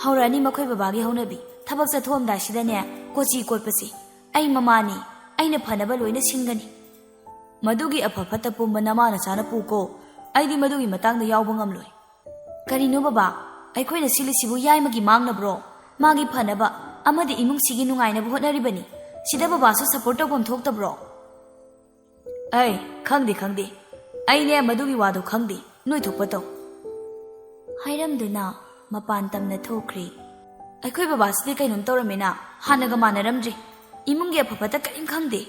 ꯍꯧꯔꯛꯑꯅꯤ ꯃꯈꯣꯏ ꯕꯕꯥꯒꯤ ꯍꯧꯅꯕꯤ꯫ ꯊꯕꯛ ꯆꯠꯊꯣꯛꯑꯝꯗꯥꯏꯁꯤꯗꯅꯦ, ꯀꯣꯆꯤ ꯀꯣꯠꯄꯁꯤ꯫ ꯑꯩ ꯃꯃꯥꯅꯤ, ꯑꯩꯅ ꯐꯅꯕ ꯂꯣꯏꯅ ꯁꯤꯟꯒꯅꯤ꯫ ꯃꯗꯨꯒꯤ ꯑꯐ ꯐꯠꯇ ꯄꯨꯝꯕ ꯅꯃꯥ ꯅꯆꯥꯅ ꯄꯨꯀꯣ꯫ ꯑꯩꯗꯤ ꯃꯗꯨꯒꯤ ꯃꯇꯥꯡꯗ ꯌꯥꯎꯕ ꯉꯝꯂꯣꯏ꯫ ꯀꯔꯤꯅꯣ ꯕꯕꯥ? ꯑꯩꯈꯣꯏꯅ ꯁꯤꯜꯂꯤꯁꯤꯕꯨ ꯌꯥꯏꯃꯒꯤ ꯃꯥꯡꯅꯕ꯭ꯔꯣ? ꯃꯥꯒꯤ ꯐꯅꯕ ꯑꯃꯗꯤ ꯏꯃꯨꯡꯁꯤꯒꯤ ꯅꯨꯡꯉꯥꯏꯅꯕ ꯍꯣꯠꯅꯔꯤꯕꯅꯤ꯫ ꯁꯤꯗ ꯕꯕꯥꯁꯨ ꯁꯄꯣꯔꯠ ꯇꯧꯐꯝ ꯊꯣꯛꯇꯕ꯭ꯔꯣ? ꯑꯩ, ꯈꯪꯗꯦ, ꯈꯪꯗꯦ꯫ ꯑꯩꯅꯦ ꯃꯗꯨꯒꯤ ꯋꯥꯗꯣ ꯈꯪꯗꯦ꯫ ꯅꯣꯏ ꯊꯣꯛꯄ ꯇꯧ꯫ ꯍꯥꯏꯔꯝꯗꯨꯅ ꯃꯄꯥꯟ ꯇꯝꯅ ꯊꯣꯛꯈ꯭ꯔꯦ꯫ ꯑꯩꯈꯣꯏ ꯕꯕꯥꯁꯤꯗꯤ ꯀꯩꯅꯣꯝ ꯇꯧꯔꯝꯃꯦꯅ, ꯍꯥꯟꯅꯒ ꯃꯥꯟꯅꯔꯝꯗ꯭ꯔꯦ꯫ ꯏꯃꯨꯡꯒꯤ ꯑꯐ ꯐꯠꯇ ꯀꯔꯤꯝ ꯈꯪꯗꯦ꯫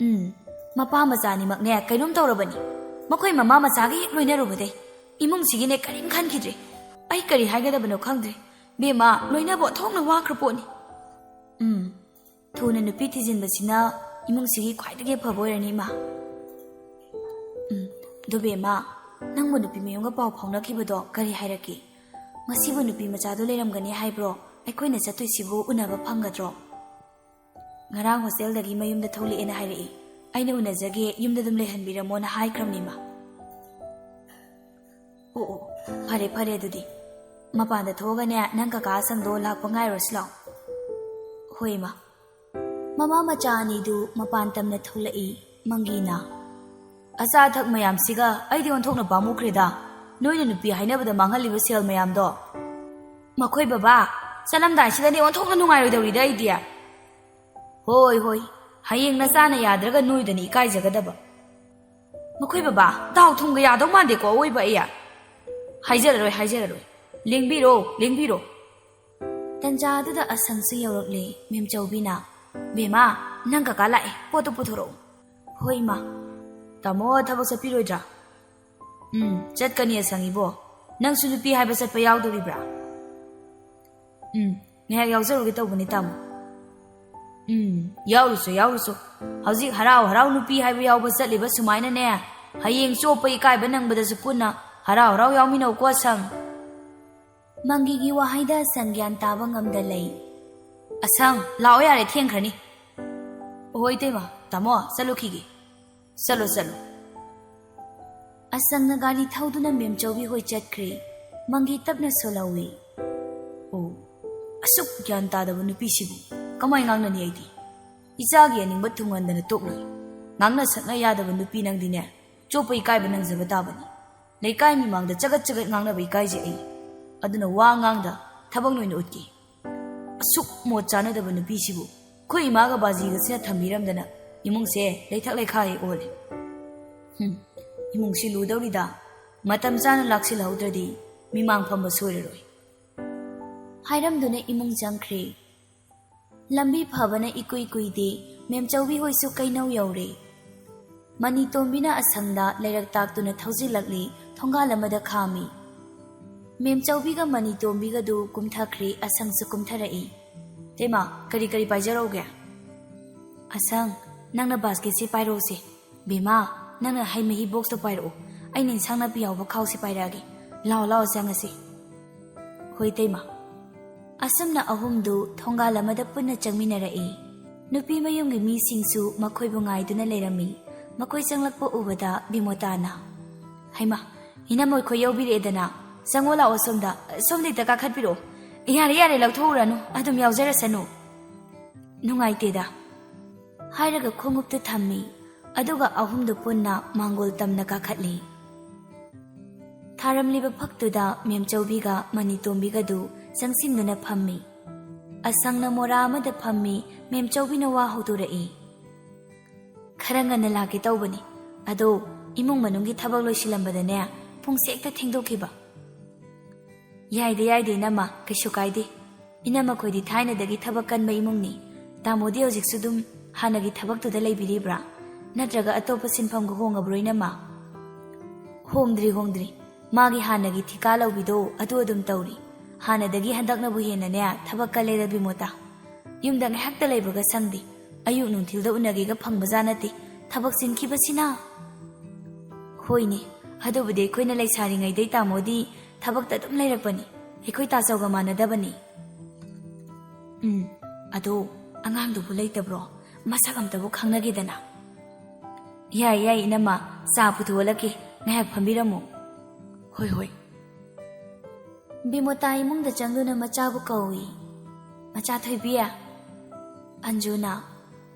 ꯎꯝ, ꯃꯄꯥ ꯃꯆꯥ ꯑꯅꯤꯃꯛꯅꯦ ꯀꯩꯅꯣꯝ ꯇꯧꯔꯕꯅꯤ꯫ ꯃꯈꯣꯏ ꯃꯃꯥ ꯃꯆꯥꯒ ꯍꯦꯛ ꯂꯣꯏꯅꯔꯨꯕꯗꯩ ꯏꯃꯨꯡꯁꯤꯒꯤꯅꯦ ꯀꯔꯤꯝ ꯈꯟꯈꯤꯗ꯭ꯔꯦ꯫ ꯑꯩ ꯀꯔꯤ ꯍꯥꯏꯒꯗꯕꯅꯣ ꯈꯪꯗ꯭ꯔꯦ꯫ ꯕꯦꯝꯃ, ꯂꯣꯏꯅꯕ ꯑꯣꯟꯊꯣꯛꯅ ꯋꯥꯈ꯭ꯔ ꯄꯣꯠꯅꯤ꯫ ꯎꯝ, ꯊꯨꯅ ꯅꯨꯄꯤ ꯊꯤꯖꯤꯟꯕꯁꯤꯅ ꯏꯃꯨꯡꯁꯤꯒꯤ ꯈ꯭ꯋꯥꯏꯗꯒꯤ ꯑꯐꯕ ꯑꯣꯏꯔꯅꯤ, ꯏꯃꯥ꯫ ꯎꯝ, ꯑꯗꯨ ꯕꯦꯝꯃ, ꯅꯪꯕꯨ ꯅꯨꯄꯤ ꯃꯌꯨꯝꯒ ꯄꯥꯎ ꯐꯥꯎꯅꯈꯤꯕꯗꯣ ꯀꯔꯤ ꯍꯥꯏꯔꯛꯀꯦ? ꯉꯁꯤꯕꯨ ꯅꯨꯄꯤ ꯃꯆꯥꯗꯣ ꯂꯩꯔꯝꯒꯅꯤ ꯍꯥꯏꯕ꯭ꯔꯣ? ꯑꯩꯈꯣꯏꯅ ꯆꯠꯇꯣꯏꯁꯤꯕꯨ ꯎꯅꯕ ꯐꯪꯒꯗ꯭ꯔꯣ? ꯉꯔꯥꯡ ꯍꯣꯁꯇꯦꯜꯗꯒꯤ ꯃꯌꯨꯝꯗ ꯊꯣꯛꯂꯛꯑꯦꯅ ꯍꯥꯏꯔꯛꯏ꯫ ꯑꯩꯅ ꯎꯅꯖꯒꯦ, ꯌꯨꯝꯗ ꯑꯗꯨꯝ ꯂꯩꯍꯟꯕꯤꯔꯝꯃꯣꯅ ꯍꯥꯏꯈ꯭ꯔꯕꯅꯤ, ꯏꯃꯥ꯫ ꯑꯣ, ꯑꯣ, ꯐꯔꯦ, ꯐꯔꯦ ꯑꯗꯨꯗꯤ꯫ ꯃꯄꯥꯟꯗ ꯊꯣꯛꯑꯒꯅꯦ, ꯅꯪ ꯀꯀꯥ ꯑꯁꯪꯗꯣ ꯂꯥꯛꯄ ꯉꯥꯏꯔꯨꯔꯁꯤ ꯂꯥꯛꯑꯣ꯫ ꯍꯣꯏ, ꯏꯃꯥ꯫ ꯃꯃꯥ ꯃꯆꯥ ꯑꯅꯤꯗꯨ ꯃꯄꯥꯟ ꯇꯝꯅ ꯊꯣꯛꯂꯛꯏ꯫ ꯃꯪꯒꯤꯅ, "ꯑꯆꯥ ꯑꯊꯛ ꯃꯌꯥꯝꯁꯤꯒ ꯑꯩꯗꯤ ꯑꯣꯟꯊꯣꯛꯅ ꯄꯥꯝꯃꯨꯈ꯭ꯔꯦꯗ꯫ ꯅꯣꯏꯅ ꯅꯨꯄꯤ ꯍꯥꯏꯅꯕꯗ ꯃꯥꯡꯍꯜꯂꯤꯕ ꯁꯦꯜ ꯃꯌꯥꯝꯗꯣ꯫ ꯃꯈꯣꯏ ꯕꯕꯥ, ꯆꯠꯂꯝꯗꯥꯏꯁꯤꯗꯅꯦ ꯑꯣꯟꯊꯣꯛꯅ ꯅꯨꯡꯉꯥꯏꯔꯣꯏꯗꯧꯔꯤꯗ ꯑꯩꯗꯤ꯫ ꯍꯣꯏ, ꯍꯣꯏ, ꯍꯌꯦꯡ ꯅꯆꯥꯅ ꯌꯥꯗ꯭ꯔꯒ ꯅꯣꯏꯗꯅꯤ ꯏꯀꯥꯏꯖꯒꯗꯕ꯫ ꯃꯈꯣꯏ ꯕꯕꯥ, ꯊꯥꯎ ꯊꯨꯝꯒ ꯌꯥꯗꯧ ꯃꯥꯟꯗꯦꯀꯣ ꯑꯋꯣꯏꯕ ꯑꯩ꯫ ꯍꯥꯏꯖꯔꯔꯣꯏ, ꯍꯥꯏꯖꯔꯔꯣꯏ꯫ ꯂꯦꯡꯕꯤꯔꯣ, ꯂꯦꯡꯕꯤꯔꯣ꯫" ꯇꯟꯖꯥ ꯑꯗꯨꯗ ꯑꯁꯪꯁꯨ ꯌꯧꯔꯛꯂꯦ꯫ ꯃꯦꯝꯆꯧꯕꯤꯅ, "ꯕꯦꯝꯃ, ꯅꯪ ꯀꯀꯥ ꯂꯥꯛꯑꯦ, ꯄꯣꯠꯇꯨ ꯄꯨꯊꯣꯔꯛꯎ꯫" "ꯍꯣꯏ, ꯏꯃꯥ꯫" "ꯇꯥꯃꯣ ꯊꯕꯛ ꯆꯠꯄꯤꯔꯣꯏꯗ꯭ꯔꯥ?" "ꯎꯝ, ꯆꯠꯀꯅꯤ ꯑꯁꯪ ꯏꯕꯣ꯫ ꯅꯪꯁꯨ ꯅꯨꯄꯤ ꯍꯥꯏꯕ ꯆꯠꯄ ꯌꯥꯎꯗꯣꯔꯤꯕ꯭ꯔꯥ?" "ꯎꯝ, ꯉꯥꯏꯍꯥꯛ ꯌꯥꯎꯖꯔꯨꯒꯦ ꯇꯧꯕꯅꯤ, ꯇꯥꯃꯣ꯫" "ꯎꯝ, ꯌꯥꯎꯔꯨꯆꯣ, ꯌꯥꯎꯔꯨꯆꯣ꯫ ꯍꯧꯖꯤꯛ ꯍꯔꯥꯎ ꯍꯔꯥꯎ ꯅꯨꯄꯤ ꯍꯥꯏꯕ ꯌꯥꯎꯕ ꯆꯠꯂꯤꯕ ꯁꯨꯃꯥꯏꯅꯅꯦ, ꯍꯌꯦꯡ ꯆꯣꯞꯄ ꯏꯀꯥꯏꯕ ꯅꯪꯕꯗꯁꯨ ꯄꯨꯟꯅ ꯍꯔꯥꯎ ꯍꯔꯥꯎ ꯌꯥꯎꯃꯤꯟꯅꯧꯀꯣ ꯑꯁꯪ꯫" ꯃꯪꯒꯤꯒꯤ ꯋꯥꯍꯩꯗ ꯑꯁꯪ ꯒ꯭ꯌꯥꯟ ꯇꯥꯕ ꯉꯝꯗ ꯂꯩ꯫ "ꯑꯁꯪ, ꯂꯥꯛꯑꯣ ꯌꯥꯔꯦ, ꯊꯦꯡꯈ꯭ꯔꯅꯤ꯫" "ꯑꯣꯍꯣ ꯏꯇꯩꯃ, ꯇꯥꯃꯣ, ꯆꯠꯂꯨꯈꯤꯒꯦ꯫" ꯆꯠꯂꯣ, ꯆꯠꯂꯣ꯫ ꯑꯁꯪꯅ ꯒꯥꯔꯤ ꯊꯧꯗꯨꯅ ꯃꯦꯝꯆꯧꯕꯤ ꯍꯣꯏ ꯆꯠꯈ꯭ꯔꯦ꯫ ꯃꯪꯒꯤ ꯇꯞꯅ ꯁꯣꯜꯍꯧꯏ꯫ ꯑꯣ, ꯑꯁꯨꯛ ꯒ꯭ꯌꯥꯟ ꯇꯥꯗꯕ ꯅꯨꯄꯤꯁꯤꯕꯨ ꯀꯃꯥꯏ ꯉꯥꯡꯅꯅꯤ ꯑꯩꯗꯤ? ꯏꯆꯥꯒꯤ ꯑꯅꯤꯡꯕ ꯊꯨꯡꯍꯟꯗꯅ ꯇꯣꯛꯂꯣꯏ꯫ ꯉꯥꯡꯅ ꯁꯛꯅ ꯌꯥꯗꯕ ꯅꯨꯄꯤ ꯅꯪꯗꯤꯅꯦ, ꯆꯣꯞꯄ ꯏꯀꯥꯏꯕ ꯅꯪꯖꯕ ꯇꯥꯕꯅꯤ꯫ ꯂꯩꯀꯥꯏ ꯃꯤꯃꯥꯡꯗ ꯆꯒꯠ ꯆꯒꯠ ꯉꯥꯡꯅꯕ ꯏꯀꯥꯏꯖꯩ ꯑꯩ꯫ ꯑꯗꯨꯅ ꯋꯥ ꯉꯥꯡꯗ ꯊꯕꯛ ꯅꯣꯏꯅ ꯎꯠꯀꯦ꯫ ꯑꯁꯨꯛ ꯃꯣꯠ ꯆꯥꯅꯗꯕ ꯅꯨꯄꯤꯁꯤꯕꯨ ꯑꯩꯈꯣꯏ ꯏꯃꯥꯒ ꯕꯥꯖꯤꯒꯁꯤꯅ ꯊꯝꯕꯤꯔꯝꯗꯅ ꯏꯃꯨꯡꯁꯦ ꯂꯩꯊꯛ ꯂꯩꯈꯥ ꯍꯦꯛ ꯑꯣꯜꯂꯦ꯫ ꯍꯨꯝ, ꯏꯃꯨꯡꯁꯤ ꯂꯨꯗꯧꯔꯤꯗ꯫ ꯃꯇꯝ ꯆꯥꯅ ꯂꯥꯛꯁꯤꯜꯍꯧꯗ꯭ꯔꯗꯤ ꯃꯤꯃꯥꯡ ꯐꯝꯕ ꯁꯣꯏꯔꯔꯣꯏ꯫ ꯍꯥꯏꯔꯝꯗꯨꯅ ꯏꯃꯨꯡ ꯆꯪꯈ꯭ꯔꯦ꯫ ꯂꯝꯕꯤ ꯐꯕꯅ ꯏꯀꯨꯏ ꯀꯨꯏꯗꯦ, ꯃꯦꯝꯆꯧꯕꯤ ꯍꯣꯏꯁꯨ ꯀꯩꯅꯧ ꯌꯧꯔꯦ꯫ ꯃꯅꯤꯇꯣꯝꯕꯤꯅ ꯑꯁꯪꯗ ꯂꯩꯔꯛ ꯇꯥꯛꯇꯨꯅ ꯊꯧꯖꯤꯜꯂꯛꯂꯤ, ꯊꯣꯡꯒꯥꯜ ꯑꯃꯗ ꯈꯥꯝꯃꯤ꯫ ꯃꯦꯝꯆꯧꯕꯤꯒ ꯃꯅꯤꯇꯣꯝꯕꯤꯒꯗꯨ ꯀꯨꯝꯊꯈ꯭ꯔꯦ, ꯑꯁꯪꯁꯨ ꯀꯨꯝꯊꯔꯛꯏ꯫ "ꯇꯦꯃꯥ, ꯀꯔꯤ ꯀꯔꯤ ꯄꯥꯏꯖꯔꯧꯒꯦ?" "ꯑꯁꯪ, ꯅꯪꯅ ꯕꯥꯁꯀꯦꯠꯁꯦ ꯄꯥꯏꯔꯛꯎꯁꯦ꯫ ꯕꯦꯝꯃ, ꯅꯪꯅ ꯍꯩ ꯃꯍꯤ ꯕꯣꯛꯁꯇꯣ ꯄꯥꯏꯔꯛꯎ꯫ ꯑꯩꯅ ꯏꯟꯁꯥꯡ ꯅꯥꯄꯤ ꯌꯥꯎꯕ ꯈꯥꯎꯁꯦ ꯄꯥꯏꯔꯛꯑꯒꯦ꯫ ꯂꯥꯎ, ꯂꯥꯎ, ꯆꯪꯉꯁꯤ꯫" "ꯍꯣꯏ, ꯇꯩꯃ꯫" ꯑꯁꯨꯝꯅ ꯑꯍꯨꯝꯗꯨ ꯊꯣꯡꯒꯥꯜ ꯑꯃꯗ ꯄꯨꯟꯅ ꯆꯪꯃꯤꯟꯅꯔꯛꯏ꯫ ꯅꯨꯄꯤ ꯃꯌꯨꯝꯒꯤ ꯃꯤꯁꯤꯡꯁꯨ ꯃꯈꯣꯏꯕꯨ ꯉꯥꯏꯗꯨꯅ ꯂꯩꯔꯝꯃꯤ꯫ ꯃꯈꯣꯏ ꯆꯪꯂꯛꯄ ꯎꯕꯗ ꯕꯤꯃꯣꯇꯥꯅ, "ꯍꯩꯃꯥ, ꯏꯅꯝꯃ ꯑꯩꯈꯣꯏ ꯌꯧꯕꯤꯔꯛꯑꯦꯗꯅ꯫ ꯆꯪꯉꯣ ꯂꯥꯛꯑꯣ ꯁꯣꯝꯗ꯫ ꯁꯣꯝꯗ ꯍꯦꯛꯇ ꯀꯥꯈꯠꯄꯤꯔꯛꯑꯣ꯫ ꯌꯥꯔꯦ, ꯌꯥꯔꯦ, ꯂꯧꯊꯣꯛꯎꯔꯅꯨ꯫ ꯑꯗꯨꯝ ꯌꯥꯎꯖꯔꯁꯅꯨ꯫ ꯅꯨꯡꯉꯥꯏꯇꯦꯗ꯫" ꯍꯥꯏꯔꯒ ꯈꯣꯡꯎꯞꯇꯨ ꯊꯝꯃꯤ꯫ ꯑꯗꯨꯒ ꯑꯍꯨꯝꯗꯨ ꯄꯨꯟꯅ ꯃꯥꯡꯒꯣꯜ ꯇꯝꯅ ꯀꯥꯈꯠꯂꯤ꯫ ꯊꯥꯔꯝꯂꯤꯕ ꯐꯛꯇꯨꯗ ꯃꯦꯝꯆꯧꯕꯤꯒ ꯃꯅꯤꯇꯣꯝꯕꯤꯒꯗꯨ ꯆꯪꯁꯤꯟꯗꯨꯅ ꯐꯝꯃꯤ꯫ ꯑꯁꯪꯅ ꯃꯣꯔꯥ ꯑꯃꯗ ꯐꯝꯃꯤ꯫ ꯃꯦꯝꯆꯧꯕꯤꯅ ꯋꯥ ꯍꯧꯗꯣꯔꯛꯏ꯫ "ꯈꯔ ꯉꯟꯅ ꯂꯥꯛꯀꯦ ꯇꯧꯕꯅꯤ, ꯑꯗꯣ ꯏꯃꯨꯡ ꯃꯅꯨꯡꯒꯤ ꯊꯕꯛ ꯂꯣꯏꯁꯤꯜꯂꯝꯕꯗꯅꯦ ꯄꯨꯡꯁꯦ ꯍꯦꯛꯇ ꯊꯦꯡꯗꯣꯛꯈꯤꯕ꯫" "ꯌꯥꯏꯗ, ꯌꯥꯏꯗ, ꯏꯅꯝꯃ, ꯀꯩꯁꯨ ꯀꯥꯏꯗꯦ꯫ ꯏꯅꯝꯃ ꯈꯣꯏꯗꯤ ꯊꯥꯏꯅꯗꯒꯤ ꯊꯕꯛ ꯀꯟꯕ ꯏꯃꯨꯡꯅꯤ꯫ ꯇꯥꯃꯣꯗꯤ ꯍꯧꯖꯤꯛꯁꯨ ꯑꯗꯨꯝ ꯍꯥꯟꯅꯒꯤ ꯊꯕꯛꯇꯨꯗ ꯂꯩꯕꯤꯔꯤꯕ꯭ꯔꯥ? ꯅꯠꯇ꯭ꯔꯒ ꯑꯇꯣꯞꯄ ꯁꯤꯟꯐꯝꯒ ꯍꯣꯡꯉꯕ꯭ꯔꯣ, ꯏꯅꯝꯃ?" "ꯍꯣꯡꯗ꯭ꯔꯤ, ꯍꯣꯡꯗ꯭ꯔꯤ꯫ ꯃꯥꯒꯤ ꯍꯥꯟꯅꯒꯤ ꯊꯤꯀꯥ ꯂꯧꯕꯤꯗꯣ ꯑꯗꯨ ꯑꯗꯨꯝ ꯇꯧꯔꯤ꯫ ꯍꯥꯟꯅꯗꯒꯤ ꯍꯟꯗꯛꯅꯕꯨ ꯍꯦꯟꯅꯅꯦ ꯊꯕꯛ ꯀꯜꯂꯦꯗ, ꯕꯤꯃꯣꯇꯥ꯫ ꯌꯨꯝꯗ ꯉꯥꯏꯍꯥꯛꯇ ꯂꯩꯕꯒ ꯁꯪꯗꯦ꯫ ꯑꯌꯨꯛ ꯅꯨꯡꯊꯤꯜꯗ ꯎꯅꯒꯦꯒ ꯐꯪꯕꯖꯥꯠ ꯅꯠꯇꯦ, ꯊꯕꯛ ꯆꯤꯟꯈꯤꯕꯁꯤꯅ꯫" "ꯍꯣꯏꯅꯦ, ꯑꯗꯨꯕꯨꯗꯤ ꯑꯩꯈꯣꯏꯅ ꯂꯩꯁꯥꯔꯤꯉꯩꯗꯩ ꯇꯥꯃꯣꯗꯤ ꯊꯕꯛꯇ ꯑꯗꯨꯝ ꯂꯩꯔꯛꯄꯅꯤ꯫ ꯑꯩꯈꯣꯏ ꯇꯥꯆꯧꯒ ꯃꯥꯟꯅꯗꯕꯅꯤ꯫" "ꯎꯝ, ꯑꯗꯣ ꯑꯉꯥꯡꯗꯨꯕꯨ ꯂꯩꯇꯕ꯭ꯔꯣ? ꯃꯁꯛ ꯑꯝꯇꯕꯨ ꯈꯪꯅꯒꯦꯗꯅ꯫" "ꯌꯥꯏ, ꯌꯥꯏ, ꯏꯅꯝꯃ, ꯆꯥ ꯄꯨꯊꯣꯛꯍꯜꯂꯛꯀꯦ, ꯉꯥꯏꯍꯥꯛ ꯐꯝꯕꯤꯔꯝꯃꯨ꯫" "ꯍꯣꯏ, ꯍꯣꯏ꯫" ꯕꯤꯃꯣꯇꯥ ꯏꯃꯨꯡꯗ ꯆꯪꯗꯨꯅ ꯃꯆꯥꯕꯨ ꯀꯧꯏ꯫ "ꯃꯆꯥ ꯊꯣꯏꯕꯤ꯫" ꯑꯟꯖꯨꯅ,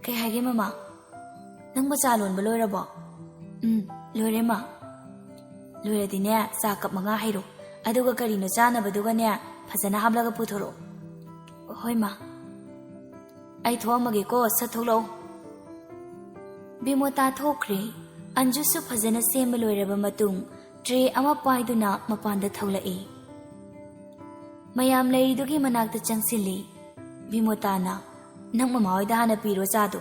"ꯀꯩ ꯍꯥꯏꯒꯦ ꯃꯃꯥ?" "ꯅꯪꯕꯨ ꯆꯥ ꯂꯣꯟꯕ ꯂꯣꯏꯔꯕꯣ?" "ꯎꯝ, ꯂꯣꯏꯔꯦ ꯃꯥ꯫" "ꯂꯣꯏꯔꯗꯤꯅꯦ, ꯆꯥ ꯀꯞ ꯃꯉꯥ ꯍꯩꯔꯣ, ꯑꯗꯨꯒ ꯀꯔꯤꯅꯣ ꯆꯥꯅꯕꯗꯨꯒꯅꯦ ꯐꯖꯅ ꯍꯥꯞꯂꯒ ꯄꯨꯊꯣꯔꯛꯑꯣ꯫" "ꯍꯣꯏ ꯃꯥ꯫" "ꯑꯩ ꯊꯣꯛꯑꯝꯃꯒꯦꯀꯣ, ꯁꯠ ꯊꯣꯛꯂꯛꯑꯣ꯫" ꯕꯤꯃꯣꯇꯥ ꯊꯣꯛꯈ꯭ꯔꯦ꯫ ꯑꯟꯖꯨꯁꯨ ꯐꯖꯅ ꯁꯦꯝꯕ ꯂꯣꯏꯔꯕ ꯃꯇꯨꯡ ꯇ꯭ꯔꯦ ꯑꯃ ꯄꯥꯏꯗꯨꯅ ꯃꯄꯥꯟꯗ ꯊꯣꯛꯂꯛꯏ꯫ ꯃꯌꯥꯝ ꯂꯩꯔꯤꯗꯨꯒꯤ ꯃꯅꯥꯛꯇ ꯆꯪꯁꯤꯜꯂꯤ꯫ ꯕꯤꯃꯣꯇꯥꯅ, "ꯅꯪ ꯃꯃꯥ ꯍꯣꯏꯗ ꯍꯥꯟꯅ ꯄꯤꯔꯣ ꯆꯥꯗꯣ꯫"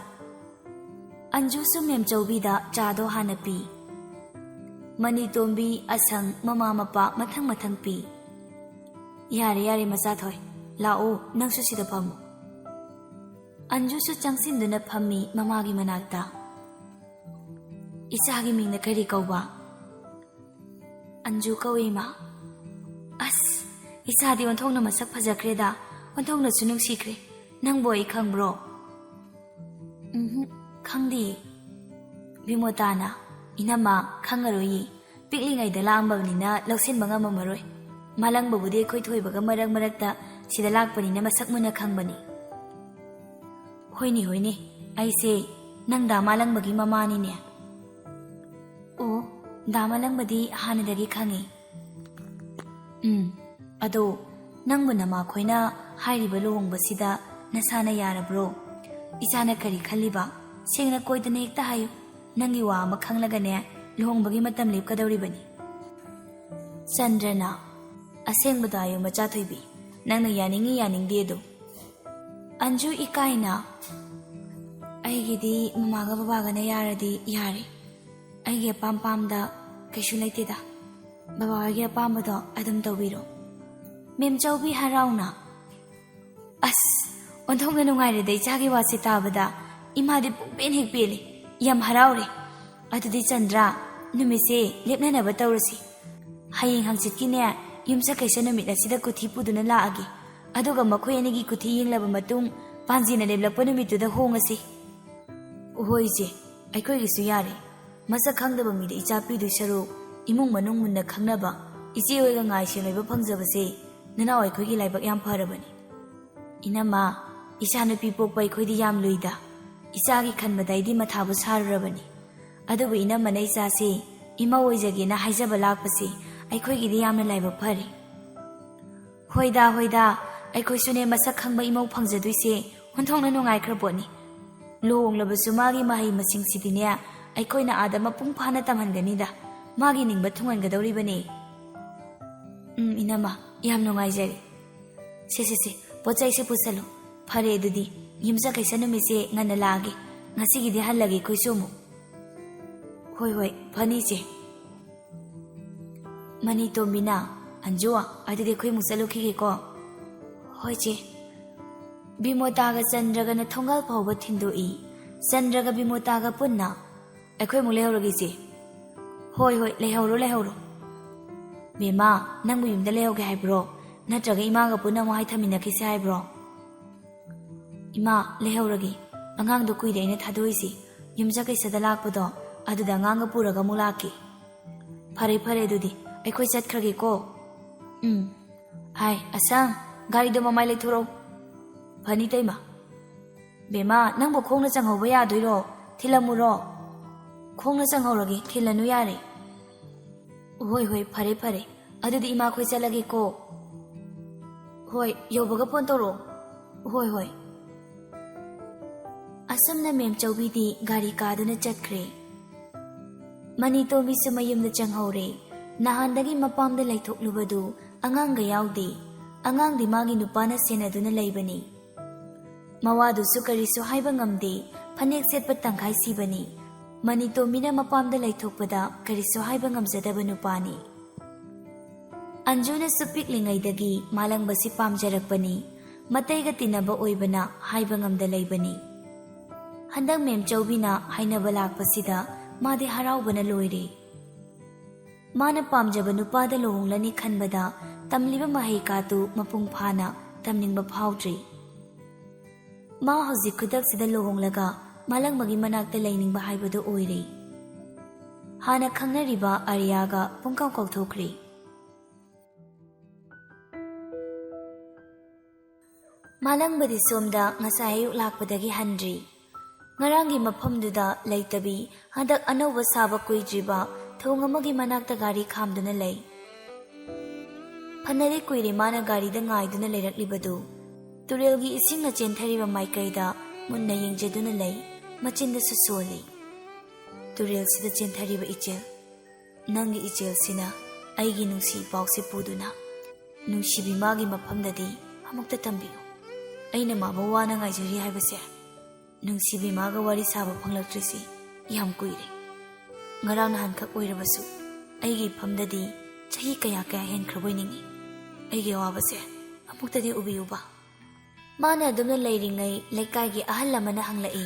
ꯑꯟꯖꯨꯁꯨ ꯃꯦꯝꯆꯧꯕꯤꯗ ꯆꯥꯗꯣ ꯍꯥꯟꯅ ꯄꯤ꯫ ꯃꯅꯤꯇꯣꯝꯕꯤ, ꯑꯁꯪ, ꯃꯃꯥ ꯃꯄꯥ ꯃꯊꯪ ꯃꯊꯪ ꯄꯤ꯫ "ꯌꯥꯔꯦ, ꯌꯥꯔꯦ, ꯃꯆꯥꯊꯣꯏ, ꯂꯥꯛꯑꯣ, ꯅꯪꯁꯨ ꯁꯤꯗ ꯐꯝꯃꯣ꯫" ꯑꯟꯖꯨꯁꯨ ꯆꯪꯁꯤꯟꯗꯨꯅ ꯐꯝꯃꯤ ꯃꯃꯥꯒꯤ ꯃꯅꯥꯛꯇ꯫ "ꯏꯆꯥꯒꯤ ꯃꯤꯡꯅ ꯀꯔꯤ ꯀꯧꯕ?" "ꯑꯟꯖꯨ ꯀꯧꯏ, ꯏꯃꯥ꯫" "ꯑꯁ, ꯏꯆꯥꯗꯤ ꯑꯣꯟꯊꯣꯛꯅ ꯃꯁꯛ ꯐꯖꯈ꯭ꯔꯦꯗ, ꯑꯣꯟꯊꯣꯛꯅꯁꯨ ꯅꯨꯡꯁꯤꯈ꯭ꯔꯦ꯫ ꯅꯪꯕꯨ ꯑꯩ ꯈꯪꯕ꯭ꯔꯣ?" "ꯎꯝꯍꯨꯝ, ꯈꯪꯗꯦ꯫" ꯕꯤꯃꯣꯇꯥꯅ, "ꯏꯅꯝꯃ, ꯈꯪꯉꯔꯣꯏꯌꯦ꯫ ꯄꯤꯛꯂꯤꯉꯩꯗ ꯂꯥꯛꯑꯝꯕꯅꯤꯅ ꯂꯧꯁꯤꯟꯕ ꯉꯝꯃꯝꯃꯔꯣꯏ꯫ ꯃꯥꯂꯪꯕꯕꯨꯗꯤ ꯑꯩꯈꯣꯏ ꯊꯣꯏꯕꯒ ꯃꯔꯛ ꯃꯔꯛꯇ ꯁꯤꯗ ꯂꯥꯛꯄꯅꯤꯅ ꯃꯁꯛ ꯃꯨꯟꯅ ꯈꯪꯕꯅꯤ꯫" "ꯍꯣꯏꯅꯦ, ꯍꯣꯏꯅꯦ, ꯑꯩꯁꯦ ꯅꯪ ꯗꯥ ꯃꯥꯂꯪꯕꯒꯤ ꯃꯃꯥꯅꯤꯅꯦ꯫" "ꯑꯣ, ꯗꯥ ꯃꯥꯂꯪꯕꯗꯤ ꯍꯥꯟꯅꯗꯒꯤ ꯈꯪꯉꯤ꯫" "ꯎꯝ, ꯑꯗꯣ ꯅꯪꯕꯨ ꯅꯃꯥꯈꯣꯏꯅ ꯍꯥꯏꯔꯤꯕ ꯂꯨꯍꯣꯡꯕꯁꯤꯗ ꯅꯁꯥꯅ ꯌꯥꯔꯕ꯭ꯔꯣ? ꯏꯆꯥꯅ ꯀꯔꯤ ꯈꯜꯂꯤꯕ? ꯁꯦꯡꯅ ꯀꯣꯏꯗꯅ ꯍꯦꯛꯇ ꯍꯥꯏꯌꯨ꯫ ꯅꯪꯒꯤ ꯋꯥ ꯑꯃ ꯈꯪꯂꯒꯅꯦ, ꯂꯨꯍꯣꯡꯕꯒꯤ ꯃꯇꯝ ꯂꯦꯞꯀꯗꯧꯔꯤꯕꯅꯤ꯫" ꯆꯟꯗ꯭ꯔꯅ, "ꯑꯁꯦꯡꯕꯗꯣ ꯍꯥꯏꯌꯨ, ꯃꯆꯥ ꯊꯣꯏꯕꯤ, ꯅꯪꯅ ꯌꯥꯅꯤꯡꯉꯤ ꯌꯥꯅꯤꯡꯗꯦ ꯑꯗꯣ꯫" ꯑꯟꯖꯨ ꯏꯀꯥꯏꯅ, "ꯑꯩꯒꯤꯗꯤ ꯃꯃꯥꯒ ꯕꯕꯥꯒꯅ ꯌꯥꯔꯗꯤ ꯌꯥꯔꯦ꯫ ꯑꯩꯒꯤ ꯑꯄꯥꯝ ꯄꯥꯝꯗ ꯀꯩꯁꯨ ꯂꯩꯇꯦꯗ꯫ ꯕꯕꯥ ꯍꯣꯏꯒꯤ ꯑꯄꯥꯝꯕꯗꯣ ꯑꯗꯨꯝ ꯇꯧꯕꯤꯔꯣ꯫" ꯃꯦꯝꯆꯧꯕꯤ ꯍꯔꯥꯎꯅ, "ꯑꯁ, ꯑꯣꯟꯊꯣꯛꯅ ꯅꯨꯡꯉꯥꯏꯔꯦꯗ ꯏꯆꯥꯒꯤ ꯋꯥꯁꯦ ꯇꯥꯕꯗ꯫ ꯏꯃꯥꯗꯤ ꯄꯨꯡꯄꯦꯟ ꯍꯦꯛ ꯄꯦꯜꯂꯦ꯫ ꯌꯥꯝ ꯍꯔꯥꯎꯔꯦ꯫ ꯑꯗꯨꯗꯤ ꯆꯟꯗ꯭ꯔꯥ, ꯅꯨꯃꯤꯠꯁꯦ ꯂꯦꯞꯅꯅꯕ ꯇꯧꯔꯁꯤ꯫ ꯍꯌꯦꯡ ꯍꯪꯆꯤꯠꯀꯤꯅꯦ, ꯌꯨꯝꯁꯀꯩꯁ ꯅꯨꯃꯤꯠ ꯑꯁꯤꯗ ꯀꯨꯊꯤ ꯄꯨꯗꯨꯅ ꯂꯥꯛꯑꯒꯦ꯫ ꯑꯗꯨꯒ ꯃꯈꯣꯏ ꯑꯅꯤꯒꯤ ꯀꯨꯊꯤ ꯌꯦꯡꯂꯕ ꯃꯇꯨꯡ ꯄꯥꯟꯖꯤꯅ ꯂꯦꯞꯂꯛꯄ ꯅꯨꯃꯤꯠꯇꯨꯗ ꯍꯣꯡꯉꯁꯤ꯫" "ꯍꯣꯏ ꯏꯆꯦ, ꯑꯩꯈꯣꯏꯒꯤꯁꯨ ꯌꯥꯔꯦ꯫ ꯃꯁꯛ ꯈꯪꯗꯕ ꯃꯤꯗ ꯏꯆꯥ ꯄꯤꯗꯣꯏ ꯁꯔꯨꯛ, ꯏꯃꯨꯡ ꯃꯅꯨꯡ ꯃꯨꯟꯅ ꯈꯪꯅꯕ ꯏꯆꯦ ꯍꯣꯏꯒ ꯉꯥꯏ ꯁꯦꯟ ꯑꯣꯏꯕ ꯐꯪꯖꯕꯁꯦ ꯅꯅꯥꯎ ꯑꯩꯈꯣꯏꯒꯤ ꯂꯥꯏꯕꯛ ꯌꯥꯝ ꯐꯔꯕꯅꯤ꯫ ꯏꯅꯝꯃ, ꯏꯆꯥ ꯅꯨꯄꯤ ꯄꯣꯛꯄ ꯑꯩꯈꯣꯏꯗꯤ ꯌꯥꯝ ꯂꯨꯏꯗ꯫ ꯏꯆꯥꯒꯤ ꯈꯟꯕꯗ ꯑꯩꯗꯤ ꯃꯊꯥꯕꯨ ꯁꯥꯔꯨꯔꯕꯅꯤ꯫ ꯑꯗꯨꯕꯨ ꯏꯅꯝꯃꯅ ꯏꯆꯥꯁꯦ ꯏꯃꯧ ꯑꯣꯏꯖꯒꯦꯅ ꯍꯥꯏꯖꯕ ꯂꯥꯛꯄꯁꯦ ꯑꯩꯈꯣꯏꯒꯤꯗꯤ ꯌꯥꯝꯅ ꯂꯥꯏꯕꯛ ꯐꯔꯦ꯫ ꯍꯣꯏꯗ, ꯍꯣꯏꯗ, ꯑꯩꯈꯣꯏꯁꯨꯅꯦ ꯃꯁꯛ ꯈꯪꯕ ꯏꯃꯧ ꯐꯪꯖꯗꯣꯏꯁꯦ ꯑꯣꯟꯊꯣꯛꯅ ꯅꯨꯡꯉꯥꯏꯈ꯭ꯔ ꯄꯣꯠꯅꯤ꯫ ꯂꯨꯍꯣꯡꯂꯕꯁꯨ ꯃꯥꯒꯤ ꯃꯍꯩ ꯃꯁꯤꯡꯁꯤꯗꯤꯅꯦ ꯑꯩꯈꯣꯏꯅ ꯑꯥꯗ ꯃꯄꯨꯡ ꯐꯥꯅ ꯇꯝꯍꯟꯒꯅꯤꯗ꯫ ꯃꯥꯒꯤ ꯅꯤꯡꯕ ꯊꯨꯡꯍꯟꯒꯗꯧꯔꯤꯕꯅꯦ꯫ ꯎꯝ, ꯏꯅꯝꯃ, ꯌꯥꯝ ꯅꯨꯡꯉꯥꯏꯖꯔꯦ꯫ ꯁꯦ, ꯁꯦ, ꯁꯦ, ꯄꯣꯠ ꯆꯩꯁꯦ ꯄꯨꯁꯜꯂꯨ꯫ ꯐꯔꯦ ꯑꯗꯨꯗꯤ, ꯌꯨꯝꯁꯀꯩꯁ ꯅꯨꯃꯤꯠꯁꯦ ꯉꯟꯅ ꯂꯥꯛꯑꯒꯦ꯫ ꯉꯁꯤꯒꯤꯗꯤ ꯍꯜꯂꯒꯦ ꯑꯩꯈꯣꯏꯁꯨ ꯑꯃꯨꯛ꯫ ꯍꯣꯏ, ꯍꯣꯏ, ꯐꯅꯤ ꯏꯆꯦ꯫ ꯃꯅꯤꯇꯣꯝꯕꯤꯅ, "ꯑꯟꯖꯨ, ꯑꯗꯨꯗꯤ ꯑꯩꯈꯣꯏ ꯑꯃꯨꯛ ꯆꯠꯂꯨꯈꯤꯒꯦꯀꯣ?" "ꯍꯣꯏ ꯆꯦ꯫" ꯕꯤꯃꯣꯇꯥꯒ ꯆꯟꯗ꯭ꯔꯒꯅ ꯊꯣꯡꯒꯥꯜ ꯐꯥꯎꯕ ꯊꯤꯟꯗꯣꯛꯏ꯫ ꯆꯟꯗ꯭ꯔꯒ ꯕꯤꯃꯣꯇꯥꯒ ꯄꯨꯟꯅ, "ꯑꯩꯈꯣꯏ ꯑꯃꯨꯛ ꯂꯩꯍꯧꯔꯒꯦ ꯏꯆꯦ꯫" "ꯍꯣꯏ, ꯍꯣꯏ, ꯂꯩꯍꯧꯔꯣ, ꯂꯩꯍꯧꯔꯣ꯫" "ꯕꯦꯝꯃ, ꯅꯪꯕꯨ ꯌꯨꯝꯗ ꯂꯩꯍꯧꯒꯦ ꯍꯥꯏꯕ꯭ꯔꯣ? ꯅꯠꯇ꯭ꯔꯒ ꯏꯃꯥꯒ ꯄꯨꯟꯅ ꯑꯃꯨꯛ ꯍꯥꯏꯊꯃꯤꯟꯅꯈꯤꯁꯦ ꯍꯥꯏꯕ꯭ꯔꯣ?" "ꯏꯃꯥ, ꯂꯩꯍꯧꯔꯒꯦ꯫ ꯑꯉꯥꯡꯗꯣ ꯀꯨꯏꯔꯦ ꯑꯩꯅ ꯊꯥꯗꯣꯛꯏꯁꯦ꯫ ꯌꯨꯝꯁꯀꯩꯁꯗ ꯂꯥꯛꯄꯗꯣ, ꯑꯗꯨꯗ ꯑꯉꯥꯡꯒ ꯄꯨꯔꯒ ꯑꯃꯨꯛ ꯂꯥꯛꯀꯦ꯫" "ꯐꯔꯦ, ꯐꯔꯦ, ꯑꯗꯨꯗꯤ ꯑꯩꯈꯣꯏ ꯆꯠꯈ꯭ꯔꯒꯦꯀꯣ꯫" "ꯎꯝ꯫ ꯍꯥꯏ, ꯑꯁꯥꯡ, ꯒꯥꯔꯤꯗꯣ ꯃꯃꯥꯏ ꯂꯩꯊꯣꯔꯛꯎ꯫" "ꯐꯅꯤ, ꯇꯩꯃ꯫" "ꯕꯦꯝꯃ, ꯅꯪꯕꯨ ꯈꯣꯡꯅ ꯆꯪꯍꯧꯕ ꯌꯥꯗꯣꯏꯔꯣ? ꯊꯤꯜꯂꯝꯃꯨꯔꯣ?" "ꯈꯣꯡꯅ ꯆꯪꯍꯧꯔꯒꯦ, ꯊꯤꯜꯂꯅꯨ ꯌꯥꯔꯦ꯫" "ꯍꯣꯏ, ꯍꯣꯏ, ꯐꯔꯦ, ꯐꯔꯦ꯫ ꯑꯗꯨꯗꯤ ꯏꯃꯥꯈꯣꯏ ꯆꯠꯂꯒꯦꯀꯣ꯫" "ꯍꯣꯏ, ꯌꯧꯕꯒ ꯐꯣꯟ ꯇꯧꯔꯛꯑꯣ꯫" "ꯍꯣꯏ, ꯍꯣꯏ꯫" ꯑꯁꯨꯝꯅ ꯃꯦꯝꯆꯧꯕꯤꯗꯤ ꯒꯥꯔꯤ ꯀꯥꯗꯨꯅ ꯆꯠꯈ꯭ꯔꯦ꯫ ꯃꯅꯤꯇꯣꯝꯕꯤꯁꯨ ꯃꯌꯨꯝꯗ ꯆꯪꯍꯧꯔꯦ꯫ ꯅꯍꯥꯟꯗꯒꯤ ꯃꯄꯥꯝꯗ ꯂꯩꯊꯣꯛꯂꯨꯕꯗꯨ ꯑꯉꯥꯡꯒ ꯌꯥꯎꯗꯦ꯫ ꯑꯉꯥꯡꯗꯤ ꯃꯥꯒꯤ ꯅꯨꯄꯥꯅ ꯁꯦꯟꯅꯗꯨꯅ ꯂꯩꯕꯅꯤ꯫ ꯃꯋꯥꯗꯨꯁꯨ ꯀꯔꯤꯁꯨ ꯍꯥꯏꯕ ꯉꯝꯗꯦ꯫ ꯐꯅꯦꯛ ꯁꯦꯠꯄ ꯇꯪꯈꯥꯏ ꯁꯤꯕꯅꯤ꯫ ꯃꯅꯤꯇꯣꯝꯕꯤꯅ ꯃꯄꯥꯝꯗ ꯂꯩꯊꯣꯛꯄꯗ ꯀꯔꯤꯁꯨ ꯍꯥꯏꯕ ꯉꯝꯖꯗꯕ ꯅꯨꯄꯥꯅꯤ꯫ ꯑꯟꯖꯨꯅꯁꯨ ꯄꯤꯛꯂꯤꯉꯩꯗꯒꯤ ꯃꯥꯂꯪꯕꯁꯤ ꯄꯥꯝꯖꯔꯛꯄꯅꯤ꯫ ꯃꯇꯩꯒ ꯇꯤꯟꯅꯕ ꯑꯣꯏꯕꯅ ꯍꯥꯏꯕ ꯉꯝꯗ ꯂꯩꯕꯅꯤ꯫ ꯍꯟꯗꯛ ꯃꯦꯝꯆꯧꯕꯤꯅ ꯍꯥꯏꯅꯕ ꯂꯥꯛꯄꯁꯤꯗ ꯃꯥꯗꯤ ꯍꯔꯥꯎꯕꯅ ꯂꯣꯏꯔꯦ꯫ ꯃꯥꯅ ꯄꯥꯝꯖꯕ ꯅꯨꯄꯥꯗ ꯂꯨꯍꯣꯡꯂꯅꯤ ꯈꯟꯕꯗ ꯇꯝꯂꯤꯕ ꯃꯍꯩ ꯀꯥꯗꯨ ꯃꯄꯨꯡ ꯐꯥꯅ ꯇꯝꯅꯤꯡꯕ ꯐꯥꯎꯗ꯭ꯔꯤ꯫ ꯃꯥ ꯍꯧꯖꯤꯛ ꯈꯨꯗꯛꯁꯤꯗ ꯂꯨꯍꯣꯡꯂꯒ ꯃꯥꯂꯪꯕꯒꯤ ꯃꯅꯥꯛꯇ ꯂꯩꯅꯤꯡꯕ ꯍꯥꯏꯕꯗꯨ ꯑꯣꯏꯔꯦ꯫ ꯍꯥꯟꯅ ꯈꯪꯅꯔꯤꯕ ꯑꯔꯤꯌꯥꯒ ꯄꯨꯡꯀꯥꯎ ꯀꯥꯎꯊꯣꯛꯈ꯭ꯔꯦ꯫ ꯃꯥꯂꯪꯕꯗꯤ ꯁꯣꯝꯗ ꯉꯁꯥꯏ ꯑꯌꯨꯛ ꯂꯥꯛꯄꯗꯒꯤ ꯍꯟꯗ꯭ꯔꯤ꯫ ꯉꯔꯥꯡꯒꯤ ꯃꯐꯝꯗꯨꯗ ꯂꯩꯇꯕꯤ, ꯍꯟꯗꯛ ꯑꯅꯧꯕ ꯁꯥꯕ ꯀꯨꯏꯗ꯭ꯔꯤꯕ ꯊꯣꯡ ꯑꯃꯒꯤ ꯃꯅꯥꯛꯇ ꯒꯥꯔꯤ ꯈꯥꯝꯗꯨꯅ ꯂꯩ꯫ ꯐꯅꯗꯤ ꯀꯨꯏꯔꯦ ꯃꯥꯅ ꯒꯥꯔꯤꯗ ꯉꯥꯏꯗꯨꯅ ꯂꯩꯔꯛꯂꯤꯕꯗꯨ꯫ ꯇꯨꯔꯦꯜꯒꯤ ꯏꯁꯤꯡꯅ ꯆꯦꯟꯊꯔꯤꯕ ꯃꯥꯏꯀꯩꯗ ꯃꯨꯟꯅ ꯌꯦꯡꯖꯗꯨꯅ ꯂꯩ, ꯃꯆꯤꯟꯗꯁꯨ ꯁꯣꯜꯂꯤ꯫ ꯇꯨꯔꯦꯜꯁꯤꯗ ꯆꯦꯟꯊꯔꯤꯕ ꯏꯆꯦꯜ, ꯅꯪꯒꯤ ꯏꯆꯦꯜꯁꯤꯅ ꯑꯩꯒꯤ ꯅꯨꯡꯁꯤ ꯄꯥꯎꯁꯦ ꯄꯨꯗꯨꯅ, ꯅꯨꯡꯁꯤꯕꯤ ꯃꯥꯒꯤ ꯃꯐꯝꯗꯗꯤ ꯑꯃꯨꯛꯇ ꯇꯝꯕꯤꯌꯨ꯫ ꯑꯩꯅ ꯃꯥꯕꯨ ꯋꯥꯅ ꯉꯥꯏꯖꯔꯤ ꯍꯥꯏꯕꯁꯦ, ꯅꯨꯡꯁꯤꯕꯤ ꯃꯥꯒ ꯋꯥꯔꯤ ꯁꯥꯕ ꯐꯪꯂꯛꯇ꯭ꯔꯤꯁꯤ ꯌꯥꯝ ꯀꯨꯏꯔꯦ꯫ ꯉꯔꯥꯡ ꯅꯍꯥꯟꯈꯛ ꯑꯣꯏꯔꯕꯁꯨ ꯑꯩꯒꯤ ꯏꯐꯝꯗꯗꯤ ꯆꯍꯤ ꯀꯌꯥ ꯀꯌꯥ ꯍꯦꯟꯈ꯭ꯔꯕꯣꯏ ꯅꯤꯡꯏ꯫ ꯑꯩꯒꯤ ꯑꯋꯥꯕꯁꯦ ꯑꯃꯨꯛꯇꯗꯤ ꯎꯕꯤꯌꯨꯕ꯫ ꯃꯥꯅ ꯑꯗꯨꯝꯅ ꯂꯩꯔꯤꯉꯩ ꯂꯩꯀꯥꯏꯒꯤ ꯑꯍꯜ ꯑꯃꯅ ꯍꯪꯂꯛꯏ,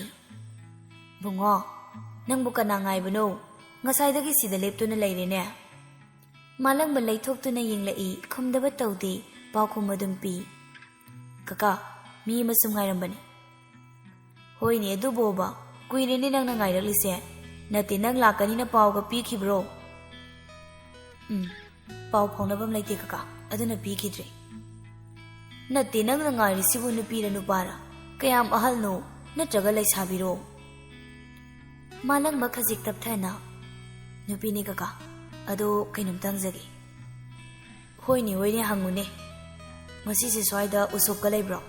"ꯕꯨꯡꯉꯣ, ꯅꯪꯕꯨ ꯀꯅꯥ ꯉꯥꯏꯕꯅꯣ? ꯉꯁꯥꯏꯗꯒꯤ ꯁꯤꯗ ꯂꯦꯞꯇꯨꯅ ꯂꯩꯔꯦꯅꯦ?" ꯃꯥꯂꯪꯕ ꯂꯩꯊꯣꯛꯇꯨꯅ ꯌꯦꯡꯂꯛꯏ, ꯈꯨꯝꯗꯕ ꯇꯧꯗꯦ, ꯄꯥꯎꯈꯨꯝ ꯑꯗꯨꯝ ꯄꯤ꯫ "ꯀꯀꯥ, ꯃꯤ ꯑꯃꯁꯨ ꯉꯥꯏꯔꯝꯕꯅꯤ꯫" "ꯍꯣꯏꯅꯦ, ꯑꯗꯨꯕꯣꯕ, ꯀꯨꯏꯔꯦꯅꯦ ꯅꯪꯅ ꯉꯥꯏꯔꯛꯂꯤꯁꯦ꯫ ꯅꯠꯇꯦ, ꯅꯪ ꯂꯥꯛꯀꯅꯤꯅ ꯄꯥꯎꯒ ꯄꯤꯈꯤꯕ꯭ꯔꯣ?" "ꯎꯝ, ꯄꯥꯎ ꯐꯥꯎꯅꯐꯝ ꯂꯩꯇꯦ ꯀꯀꯥ, ꯑꯗꯨꯅ ꯄꯤꯈꯤꯗ꯭ꯔꯦ꯫" "ꯅꯠꯇꯦ, ꯅꯪꯅ ꯉꯥꯏꯔꯤꯁꯤꯕꯨ ꯅꯨꯄꯤꯔ ꯅꯨꯄꯥꯔ? ꯀꯌꯥꯝ ꯑꯍꯜꯅꯣ? ꯅꯠꯇ꯭ꯔꯒ ꯂꯩꯁꯥꯕꯤꯔꯣ?" ꯃꯥꯂꯪꯕ ꯈꯖꯤꯛ ꯇꯞꯊꯅ, "ꯅꯨꯄꯤꯅꯦ ꯀꯀꯥ, ꯑꯗꯣ ꯀꯩꯅꯣꯝꯇ ꯍꯪꯖꯒꯦ꯫" "ꯍꯣꯏꯅꯦ, ꯍꯣꯏꯅꯦ, ꯍꯪꯉꯨꯅꯦ꯫ ꯉꯁꯤꯁꯦ ꯁ꯭ꯋꯥꯏꯗ ꯎꯁꯣꯞꯀ ꯂꯩꯕ꯭ꯔꯣ?"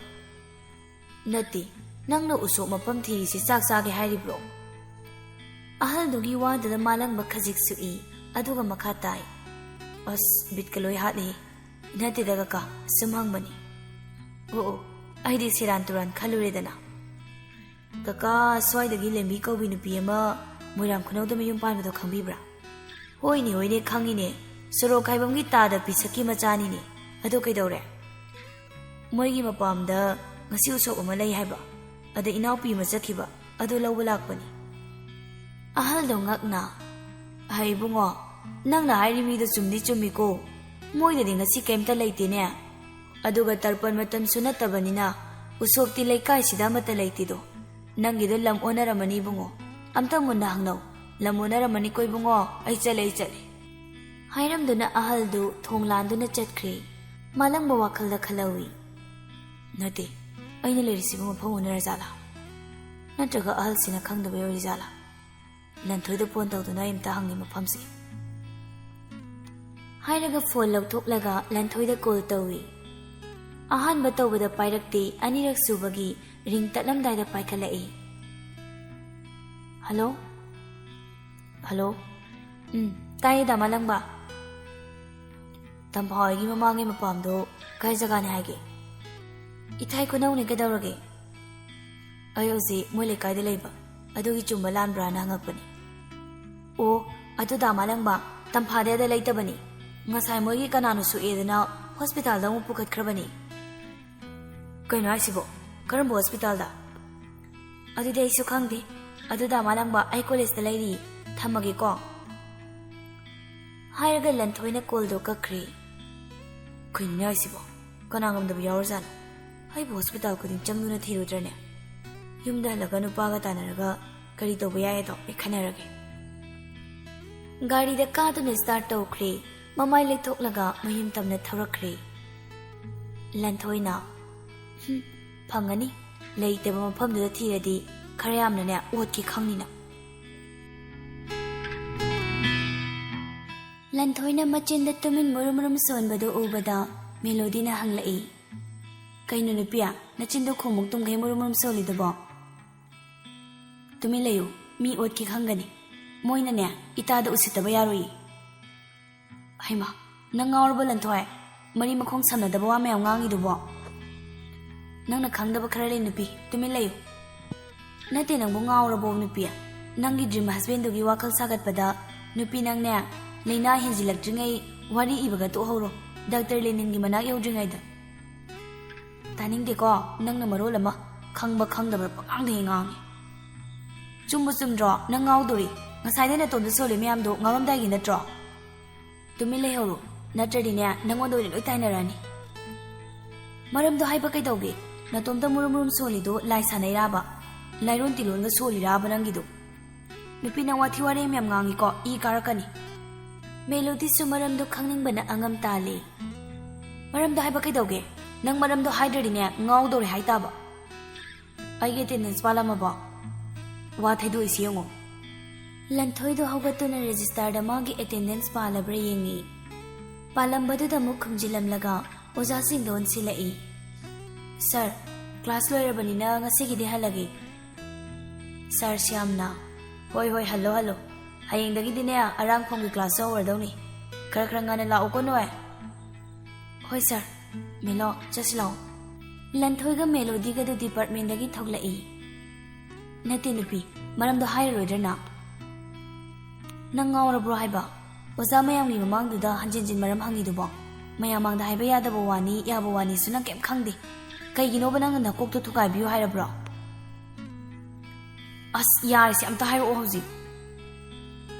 "ꯅꯠꯇꯦ, ꯅꯪꯅ ꯎꯁꯣꯞ ꯃꯐꯝ ꯊꯤꯔꯤꯁꯤ ꯆꯥꯛ ꯆꯥꯒꯦ ꯍꯥꯏꯔꯤꯕ꯭ꯔꯣ?" ꯑꯍꯜꯗꯨꯒꯤ ꯋꯥꯗꯨꯗ ꯃꯥꯂꯪꯕ ꯈꯖꯤꯛ ꯁꯨꯛꯏ, ꯑꯗꯨꯒ ꯃꯈꯥ ꯇꯥꯏ, "ꯑꯁ, ꯕꯤꯠꯀ ꯂꯣꯏ ꯍꯥꯠꯂꯦ꯫ ꯅꯠꯇꯦꯗ ꯀꯀꯥ, ꯁꯨꯝ ꯍꯪꯕꯅꯤ꯫" "ꯑꯣ, ꯑꯣ, ꯑꯩꯗꯤ ꯁꯦꯔꯥꯟ ꯇꯨꯔꯥꯟ ꯈꯜꯂꯨꯔꯦꯗꯅ꯫" "ꯀꯀꯥ, ꯁ꯭ꯋꯥꯏꯗꯒꯤ ꯂꯦꯝꯕꯤ ꯀꯧꯕꯤ ꯅꯨꯄꯤ ꯑꯃ ꯃꯣꯏꯔꯥꯡ ꯈꯨꯅꯧꯗ ꯃꯌꯨꯝ ꯄꯥꯟꯕꯗꯣ ꯈꯪꯕꯤꯕ꯭ꯔꯥ?" "ꯍꯣꯏꯅꯦ, ꯍꯣꯏꯅꯦ, ꯈꯪꯉꯤꯅꯦ꯫ ꯁꯣꯔꯣꯛ ꯈꯥꯏꯕꯝꯒꯤ ꯇꯥꯗ ꯄꯤꯁꯛꯀꯤ ꯃꯆꯥꯅꯤꯅꯦ꯫ ꯑꯗꯣ ꯀꯩꯗꯧꯔꯦ?" "ꯃꯣꯏꯒꯤ ꯃꯄꯥꯝꯗ ꯉꯁꯤ ꯎꯁꯣꯞ ꯑꯃ ꯂꯩ ꯍꯥꯏꯕ꯫ ꯑꯗ ꯏꯅꯥꯎꯄꯤ ꯑꯃ ꯆꯠꯈꯤꯕ꯫ ꯑꯗꯨ ꯂꯧꯕ ꯂꯥꯛꯄꯅꯤ꯫" ꯑꯍꯜꯗꯣ ꯉꯛꯅ, "ꯍꯩ ꯏꯕꯨꯡꯉꯣ, ꯅꯪꯅ ꯍꯥꯏꯔꯤ ꯃꯤꯗꯣ ꯆꯨꯝꯗꯤ ꯆꯨꯝꯃꯤꯀꯣ꯫ ꯃꯣꯏꯗꯗꯤ ꯉꯁꯤ ꯀꯩꯝꯇ ꯂꯩꯇꯦꯅꯦ꯫ ꯑꯗꯨꯒ ꯇꯔꯄꯟ ꯃꯇꯝꯁꯨ ꯅꯠꯇꯕꯅꯤꯅ ꯎꯁꯣꯞꯇꯤ ꯂꯩꯀꯥꯏꯁꯤꯗ ꯑꯃꯠꯇ ꯂꯩꯇꯦꯗꯣ꯫ ꯅꯪꯒꯤꯗꯣ ꯂꯝ ꯑꯣꯟꯅꯔꯝꯃꯅꯤ ꯏꯕꯨꯡꯉꯣ꯫ ꯑꯝꯇ ꯃꯨꯟꯅ ꯍꯪꯅꯧ꯫ "ꯂꯝ ꯑꯣꯟꯅꯔꯝꯃꯅꯤꯀꯣ ꯏꯕꯨꯡꯉꯣ, ꯑꯩ ꯆꯠꯂꯦ, ꯑꯩ ꯆꯠꯂꯦ" ꯍꯥꯏꯔꯝꯗꯨꯅ ꯑꯍꯜꯗꯨ ꯊꯣꯡ ꯂꯥꯟꯗꯨꯅ ꯆꯠꯈ꯭ꯔꯦ꯫ ꯃꯥꯂꯪꯕ ꯋꯥꯈꯜꯗ ꯈꯜꯍꯧꯏ, "ꯅꯠꯇꯦ, ꯑꯩꯅ ꯂꯩꯔꯤꯁꯤꯕꯨ ꯃꯐꯝ ꯑꯣꯟꯅꯔꯖꯥꯠꯂꯥ? ꯅꯠꯇ꯭ꯔꯒ ꯑꯍꯜꯁꯤꯅ ꯈꯪꯗꯕꯩ ꯑꯣꯏꯔꯤꯖꯥꯠꯂꯥ? ꯂꯟꯊꯣꯏꯗ ꯐꯣꯟ ꯇꯧꯗꯨꯅ ꯑꯩ ꯑꯝꯇ ꯍꯪꯒꯦ ꯃꯐꯝꯁꯦ" ꯍꯥꯏꯔꯒ ꯐꯣꯟ ꯂꯧꯊꯣꯛꯂꯒ ꯂꯟꯊꯣꯏꯗ ꯀꯣꯜ ꯇꯧꯏ꯫ ꯑꯍꯥꯟꯕ ꯇꯧꯕꯗ ꯄꯥꯏꯔꯛꯇꯦ, ꯑꯅꯤꯔꯛ ꯁꯨꯕꯒꯤ ꯔꯤꯡ ꯇꯠꯂꯝꯗꯥꯏꯗ ꯄꯥꯏꯈꯠꯂꯛꯏ꯫ "ꯍꯜꯂꯣ? ꯍꯜꯂꯣ? ꯎꯝ, ꯇꯥꯏꯌꯦ, ꯗꯥ ꯃꯥꯂꯪꯕ꯫ ꯇꯝꯐꯥ ꯍꯣꯏꯒꯤ ꯃꯃꯥꯡꯒꯤ ꯃꯄꯥꯝꯗꯣ ꯀꯥꯏ ꯖꯒꯥꯅꯤ ꯍꯥꯏꯒꯦ? ꯏꯊꯥꯏ ꯈꯨꯅꯧꯅꯦ, ꯀꯩꯗꯧꯔꯒꯦ?" "ꯑꯩ ꯍꯧꯖꯤꯛ ꯃꯣꯏ ꯂꯩꯀꯥꯏꯗ ꯂꯩꯕ, ꯑꯗꯨꯒꯤ ꯆꯨꯝꯕ ꯂꯥꯟꯕ꯭ꯔꯥꯅ ꯍꯪꯉꯛꯄꯅꯤ"꯫ "ꯑꯣ, ꯑꯗꯨ ꯗꯥ ꯃꯥꯂꯪꯕ, ꯇꯝꯐꯥꯗꯤ ꯑꯗ ꯂꯩꯇꯕꯅꯤ꯫ ꯉꯁꯥꯏ ꯃꯣꯏꯒꯤ ꯀꯅꯥꯅꯣ ꯁꯣꯛꯑꯦꯗꯅ ꯍꯣꯁꯄꯤꯇꯥꯜꯗ ꯑꯃꯨꯛ ꯄꯨꯈꯠꯈ꯭ꯔꯕꯅꯤ"꯫ "ꯀꯩꯅꯣ ꯍꯥꯏꯁꯤꯕꯣ? ꯀꯔꯝꯕ ꯍꯣꯁꯄꯤꯇꯥꯜꯗ?" "ꯑꯗꯨꯗꯤ ꯑꯩꯁꯨ ꯈꯪꯗꯦ꯫ ꯑꯗꯨ ꯗꯥ ꯃꯥꯂꯪꯕ, ꯑꯩ ꯀꯣꯂꯦꯖꯇ ꯂꯩꯔꯤ꯫ ꯊꯝꯃꯒꯦꯀꯣ"꯫ ꯍꯥꯏꯔꯒ ꯂꯟꯊꯣꯏꯅ ꯀꯣꯜꯗꯣ ꯀꯛꯈ꯭ꯔꯦ꯫ "ꯀꯩꯅꯣꯅꯦ ꯍꯥꯏꯁꯤꯕꯣ? ꯀꯅꯥ ꯉꯝꯗꯕ ꯌꯥꯎꯔꯖꯥꯠꯅꯣ? ꯑꯩꯕꯨ ꯍꯣꯁꯄꯤꯇꯥꯜ ꯈꯨꯗꯤꯡ ꯆꯪꯗꯨꯅ ꯊꯤꯔꯨꯗ꯭ꯔꯅꯦ? ꯌꯨꯝꯗ ꯍꯜꯂꯒ ꯅꯨꯄꯥꯒ ꯇꯥꯟꯅꯔꯒ ꯀꯔꯤ ꯇꯧꯕ ꯌꯥꯏ ꯑꯗꯣ ꯑꯩ ꯈꯟꯅꯔꯒꯦ"꯫ ꯒꯥꯔꯤꯗ ꯀꯥꯗꯨꯅ ꯁ꯭ꯇꯥꯔꯠ ꯇꯧꯈ꯭ꯔꯦ꯫ ꯃꯃꯥꯏ ꯂꯩꯊꯣꯛꯂꯒ ꯃꯌꯨꯝ ꯇꯝꯅ ꯊꯧꯔꯛꯈ꯭ꯔꯦ꯫ ꯂꯟꯊꯣꯏꯅ, "ꯍꯨꯝ, ꯐꯪꯉꯅꯤ꯫ ꯂꯩꯇꯕ ꯃꯐꯝꯗꯨꯗ ꯊꯤꯔꯗꯤ ꯈꯔ ꯌꯥꯝꯅꯅꯦ ꯑꯣꯠꯀꯦ ꯈꯪꯅꯤꯅ"꯫ ꯂꯟꯊꯣꯏꯅ ꯃꯆꯤꯟꯗ ꯇꯨꯃꯤꯟ ꯃꯨꯔꯨꯝ ꯃꯨꯔꯨꯝ ꯁꯣꯟꯕꯗꯨ ꯎꯕꯗ ꯃꯦꯂꯣꯗꯤꯅ ꯍꯪꯂꯛꯏ, "ꯀꯩꯅꯣ ꯅꯨꯄꯤ, ꯅꯆꯤꯟꯗꯣ ꯈꯨꯝꯃꯨꯛ ꯇꯨꯝꯈꯩ ꯃꯨꯔꯨꯝ ꯃꯨꯔꯨꯝ ꯁꯣꯜꯂꯤꯗꯨꯕꯣ?" "ꯇꯨꯃꯤꯟ ꯂꯩꯌꯨ, ꯃꯤ ꯑꯣꯠꯀꯦ ꯈꯪꯒꯅꯤ꯫ ꯃꯣꯏꯅꯅꯦ ꯏꯇꯥꯗ ꯎꯁꯤꯠꯇꯕ ꯌꯥꯔꯣꯏꯌꯦ"꯫ "ꯍꯩꯃꯥ, ꯅꯪ ꯉꯥꯎꯔꯕꯣ ꯂꯟꯊꯣꯏ? ꯃꯔꯤ ꯃꯈꯣꯡ ꯁꯝꯅꯗꯕ ꯋꯥ ꯃꯌꯥꯝ ꯉꯥꯡꯉꯤꯗꯨꯕꯣ?" "ꯅꯪꯅ ꯈꯪꯗꯕ ꯈꯔ ꯂꯩ ꯅꯨꯄꯤ, ꯇꯨꯃꯤꯟ ꯂꯩꯌꯨ"꯫ "ꯅꯠꯇꯦ, ꯅꯪꯕꯨ ꯉꯥꯎꯔꯕꯣ ꯅꯨꯄꯤ? ꯅꯪꯒꯤ ꯗ꯭ꯔꯤꯝ ꯍꯁꯕꯦꯟꯗꯨꯒꯤ ꯋꯥꯈꯜ ꯁꯥꯒꯠꯄꯗ ꯅꯨꯄꯤ ꯅꯪꯅꯦ ꯂꯥꯏꯅꯥ ꯍꯦꯟꯖꯤꯜꯂꯛꯇ꯭ꯔꯤꯉꯩ ꯋꯥꯔꯤ ꯏꯕꯒ ꯇꯣꯛꯍꯧꯔꯣ, ꯗꯥꯛꯇꯔ ꯂꯦꯅꯤꯟꯒꯤ ꯃꯅꯥꯛ ꯌꯧꯗ꯭ꯔꯤꯉꯩꯗ"꯫ "ꯇꯥꯅꯤꯡꯗꯦꯀꯣ, ꯅꯪꯅ ꯃꯔꯣꯜ ꯑꯃ ꯈꯪꯕ ꯈꯪꯗꯕ꯭ꯔꯥ ꯄꯉꯥꯡꯗ ꯍꯦꯛ ꯉꯥꯡꯉꯤ"꯫ "ꯆꯨꯝꯕꯨ ꯆꯨꯝꯗ꯭ꯔꯣ? ꯅꯪ ꯉꯥꯎꯗꯣꯔꯤ? ꯉꯁꯥꯏꯗꯩ ꯅꯇꯣꯝꯇ ꯁꯣꯜꯂꯤ ꯃꯌꯥꯝꯗꯣ ꯉꯥꯎꯔꯝꯗꯥꯏꯒꯤ ꯅꯠꯇ꯭ꯔꯣ?" "ꯇꯨꯃꯤꯟ ꯂꯩꯍꯧꯔꯣ, ꯅꯠꯇ꯭ꯔꯗꯤꯅꯦ ꯅꯪꯉꯣꯟꯗ ꯑꯣꯏꯅ ꯂꯣꯏ ꯇꯥꯏꯅꯔꯛꯑꯅꯤ"꯫ "ꯃꯔꯝꯗꯣ ꯍꯥꯏꯕ ꯀꯩꯗꯧꯒꯦ? ꯅꯇꯣꯝꯇ ꯃꯨꯔꯨꯝ ꯃꯨꯔꯨꯝ ꯁꯣꯜꯂꯤꯗꯣ ꯂꯥꯏ ꯁꯥꯟꯅꯩꯔꯥꯕ? ꯂꯥꯏꯔꯣꯟ ꯇꯤꯂꯣꯟꯒ ꯁꯣꯜꯂꯤꯔꯥꯕ ꯅꯪꯒꯤꯗꯣ?" ꯅꯨꯄꯤ, ꯅꯪ ꯋꯥꯊꯤ ꯋꯥꯔꯦꯝ ꯌꯥꯝ ꯉꯥꯡꯉꯤꯀꯣ, ꯏ ꯀꯥꯔꯛꯀꯅꯤ꯫ ꯃꯦꯂꯣꯗꯤꯁꯨ ꯃꯔꯝꯗꯣ ꯈꯪꯅꯤꯡꯕꯅ ꯑꯉꯝ ꯇꯥꯜꯂꯤ꯫ ꯃꯔꯝꯗꯣ ꯍꯥꯏꯕ ꯀꯩꯗꯧꯒꯦ? ꯅꯪ ꯃꯔꯝꯗꯣ ꯍꯥꯏꯗ꯭ꯔꯗꯤꯅꯦ, ꯉꯥꯎꯗꯧꯔꯦ ꯍꯥꯏꯇꯥꯕ꯫ ꯑꯩꯒꯤ ꯑꯦꯇꯦꯟꯗꯦꯟꯁ ꯄꯥꯜꯂꯝꯃꯕꯣ? ꯋꯥ ꯊꯩꯗꯣꯛꯏꯁꯤ ꯌꯦꯡꯉꯣ꯫ ꯂꯟꯊꯣꯏꯗꯣ ꯍꯧꯒꯠꯇꯨꯅ ꯔꯦꯖꯤꯁꯇꯥꯔꯗ ꯃꯥꯒꯤ ꯑꯦꯇꯦꯟꯗꯦꯟꯁ ꯄꯥꯜꯂꯕ꯭ꯔꯥ ꯌꯦꯡꯉꯤ꯫ ꯄꯥꯜꯂꯝꯕꯗꯨꯗ ꯑꯃꯨꯛ ꯈꯨꯝꯖꯤꯜꯂꯝꯂꯒ ꯑꯣꯖꯥꯁꯤꯡꯗ ꯑꯣꯟꯁꯤꯜꯂꯛꯏ꯫ "ꯁꯥꯔ, ꯀ꯭ꯂꯥꯁ ꯂꯣꯏꯔꯕꯅꯤꯅ ꯉꯁꯤꯒꯤꯗꯤ ꯍꯜꯂꯒꯦ꯫" ꯁꯥꯔ ꯁ꯭ꯌꯥꯝꯅ, "ꯍꯣꯏ, ꯍꯣꯏ, ꯍꯜꯂꯣ, ꯍꯜꯂꯣ꯫ ꯍꯌꯦꯡꯗꯒꯤꯗꯤꯅꯦ, ꯑꯔꯥꯡꯈꯣꯡꯒꯤ ꯀ꯭ꯂꯥꯁꯁꯨ ꯍꯧꯔꯗꯧꯅꯤ꯫ ꯈꯔ ꯈꯔ ꯉꯟꯅ ꯂꯥꯛꯎꯀꯣ ꯅꯣꯏ꯫" "ꯍꯣꯏ ꯁꯥꯔ꯫ ꯃꯦꯂꯣ, ꯆꯠꯁꯤ ꯂꯥꯛꯑꯣ꯫" ꯂꯟꯊꯣꯏꯒ ꯃꯦꯂꯣꯗꯤꯒꯗꯨ ꯗꯤꯄꯥꯔꯠꯃꯦꯟꯗꯒꯤ ꯊꯣꯛꯂꯛꯏ꯫ "ꯅꯠꯇꯦ ꯅꯨꯄꯤ, ꯃꯔꯝꯗꯣ ꯍꯥꯏꯔꯔꯣꯏꯗ꯭ꯔ ꯅꯪ? ꯅꯪ ꯉꯥꯎꯔꯕ꯭ꯔꯣ ꯍꯥꯏꯕ? ꯑꯣꯖꯥ ꯃꯌꯥꯝꯒꯤ ꯃꯃꯥꯡꯗꯨꯗ ꯍꯟꯖꯤꯟ ꯍꯟꯖꯤꯟ ꯃꯔꯝ ꯍꯪꯉꯤꯗꯨꯕꯣ? ꯃꯌꯥꯝ ꯃꯥꯡꯗ ꯍꯥꯏꯕ ꯌꯥꯗꯕ ꯋꯥꯅꯤ, ꯌꯥꯕ ꯋꯥꯅꯤꯁꯨ ꯅꯪ ꯀꯩꯝ ꯈꯪꯗꯦ꯫ ꯀꯩꯒꯤꯅꯣꯕ ꯅꯪꯅ ꯅꯀꯣꯛꯇꯣ ꯊꯨꯒꯥꯏꯕꯤꯌꯨ ꯍꯥꯏꯔꯕ꯭ꯔꯣ?" "ꯑꯁ, ꯌꯥꯔꯦꯁꯦ, ꯑꯝꯇ ꯍꯥꯏꯔꯛꯑꯣ ꯍꯧꯖꯤꯛ꯫"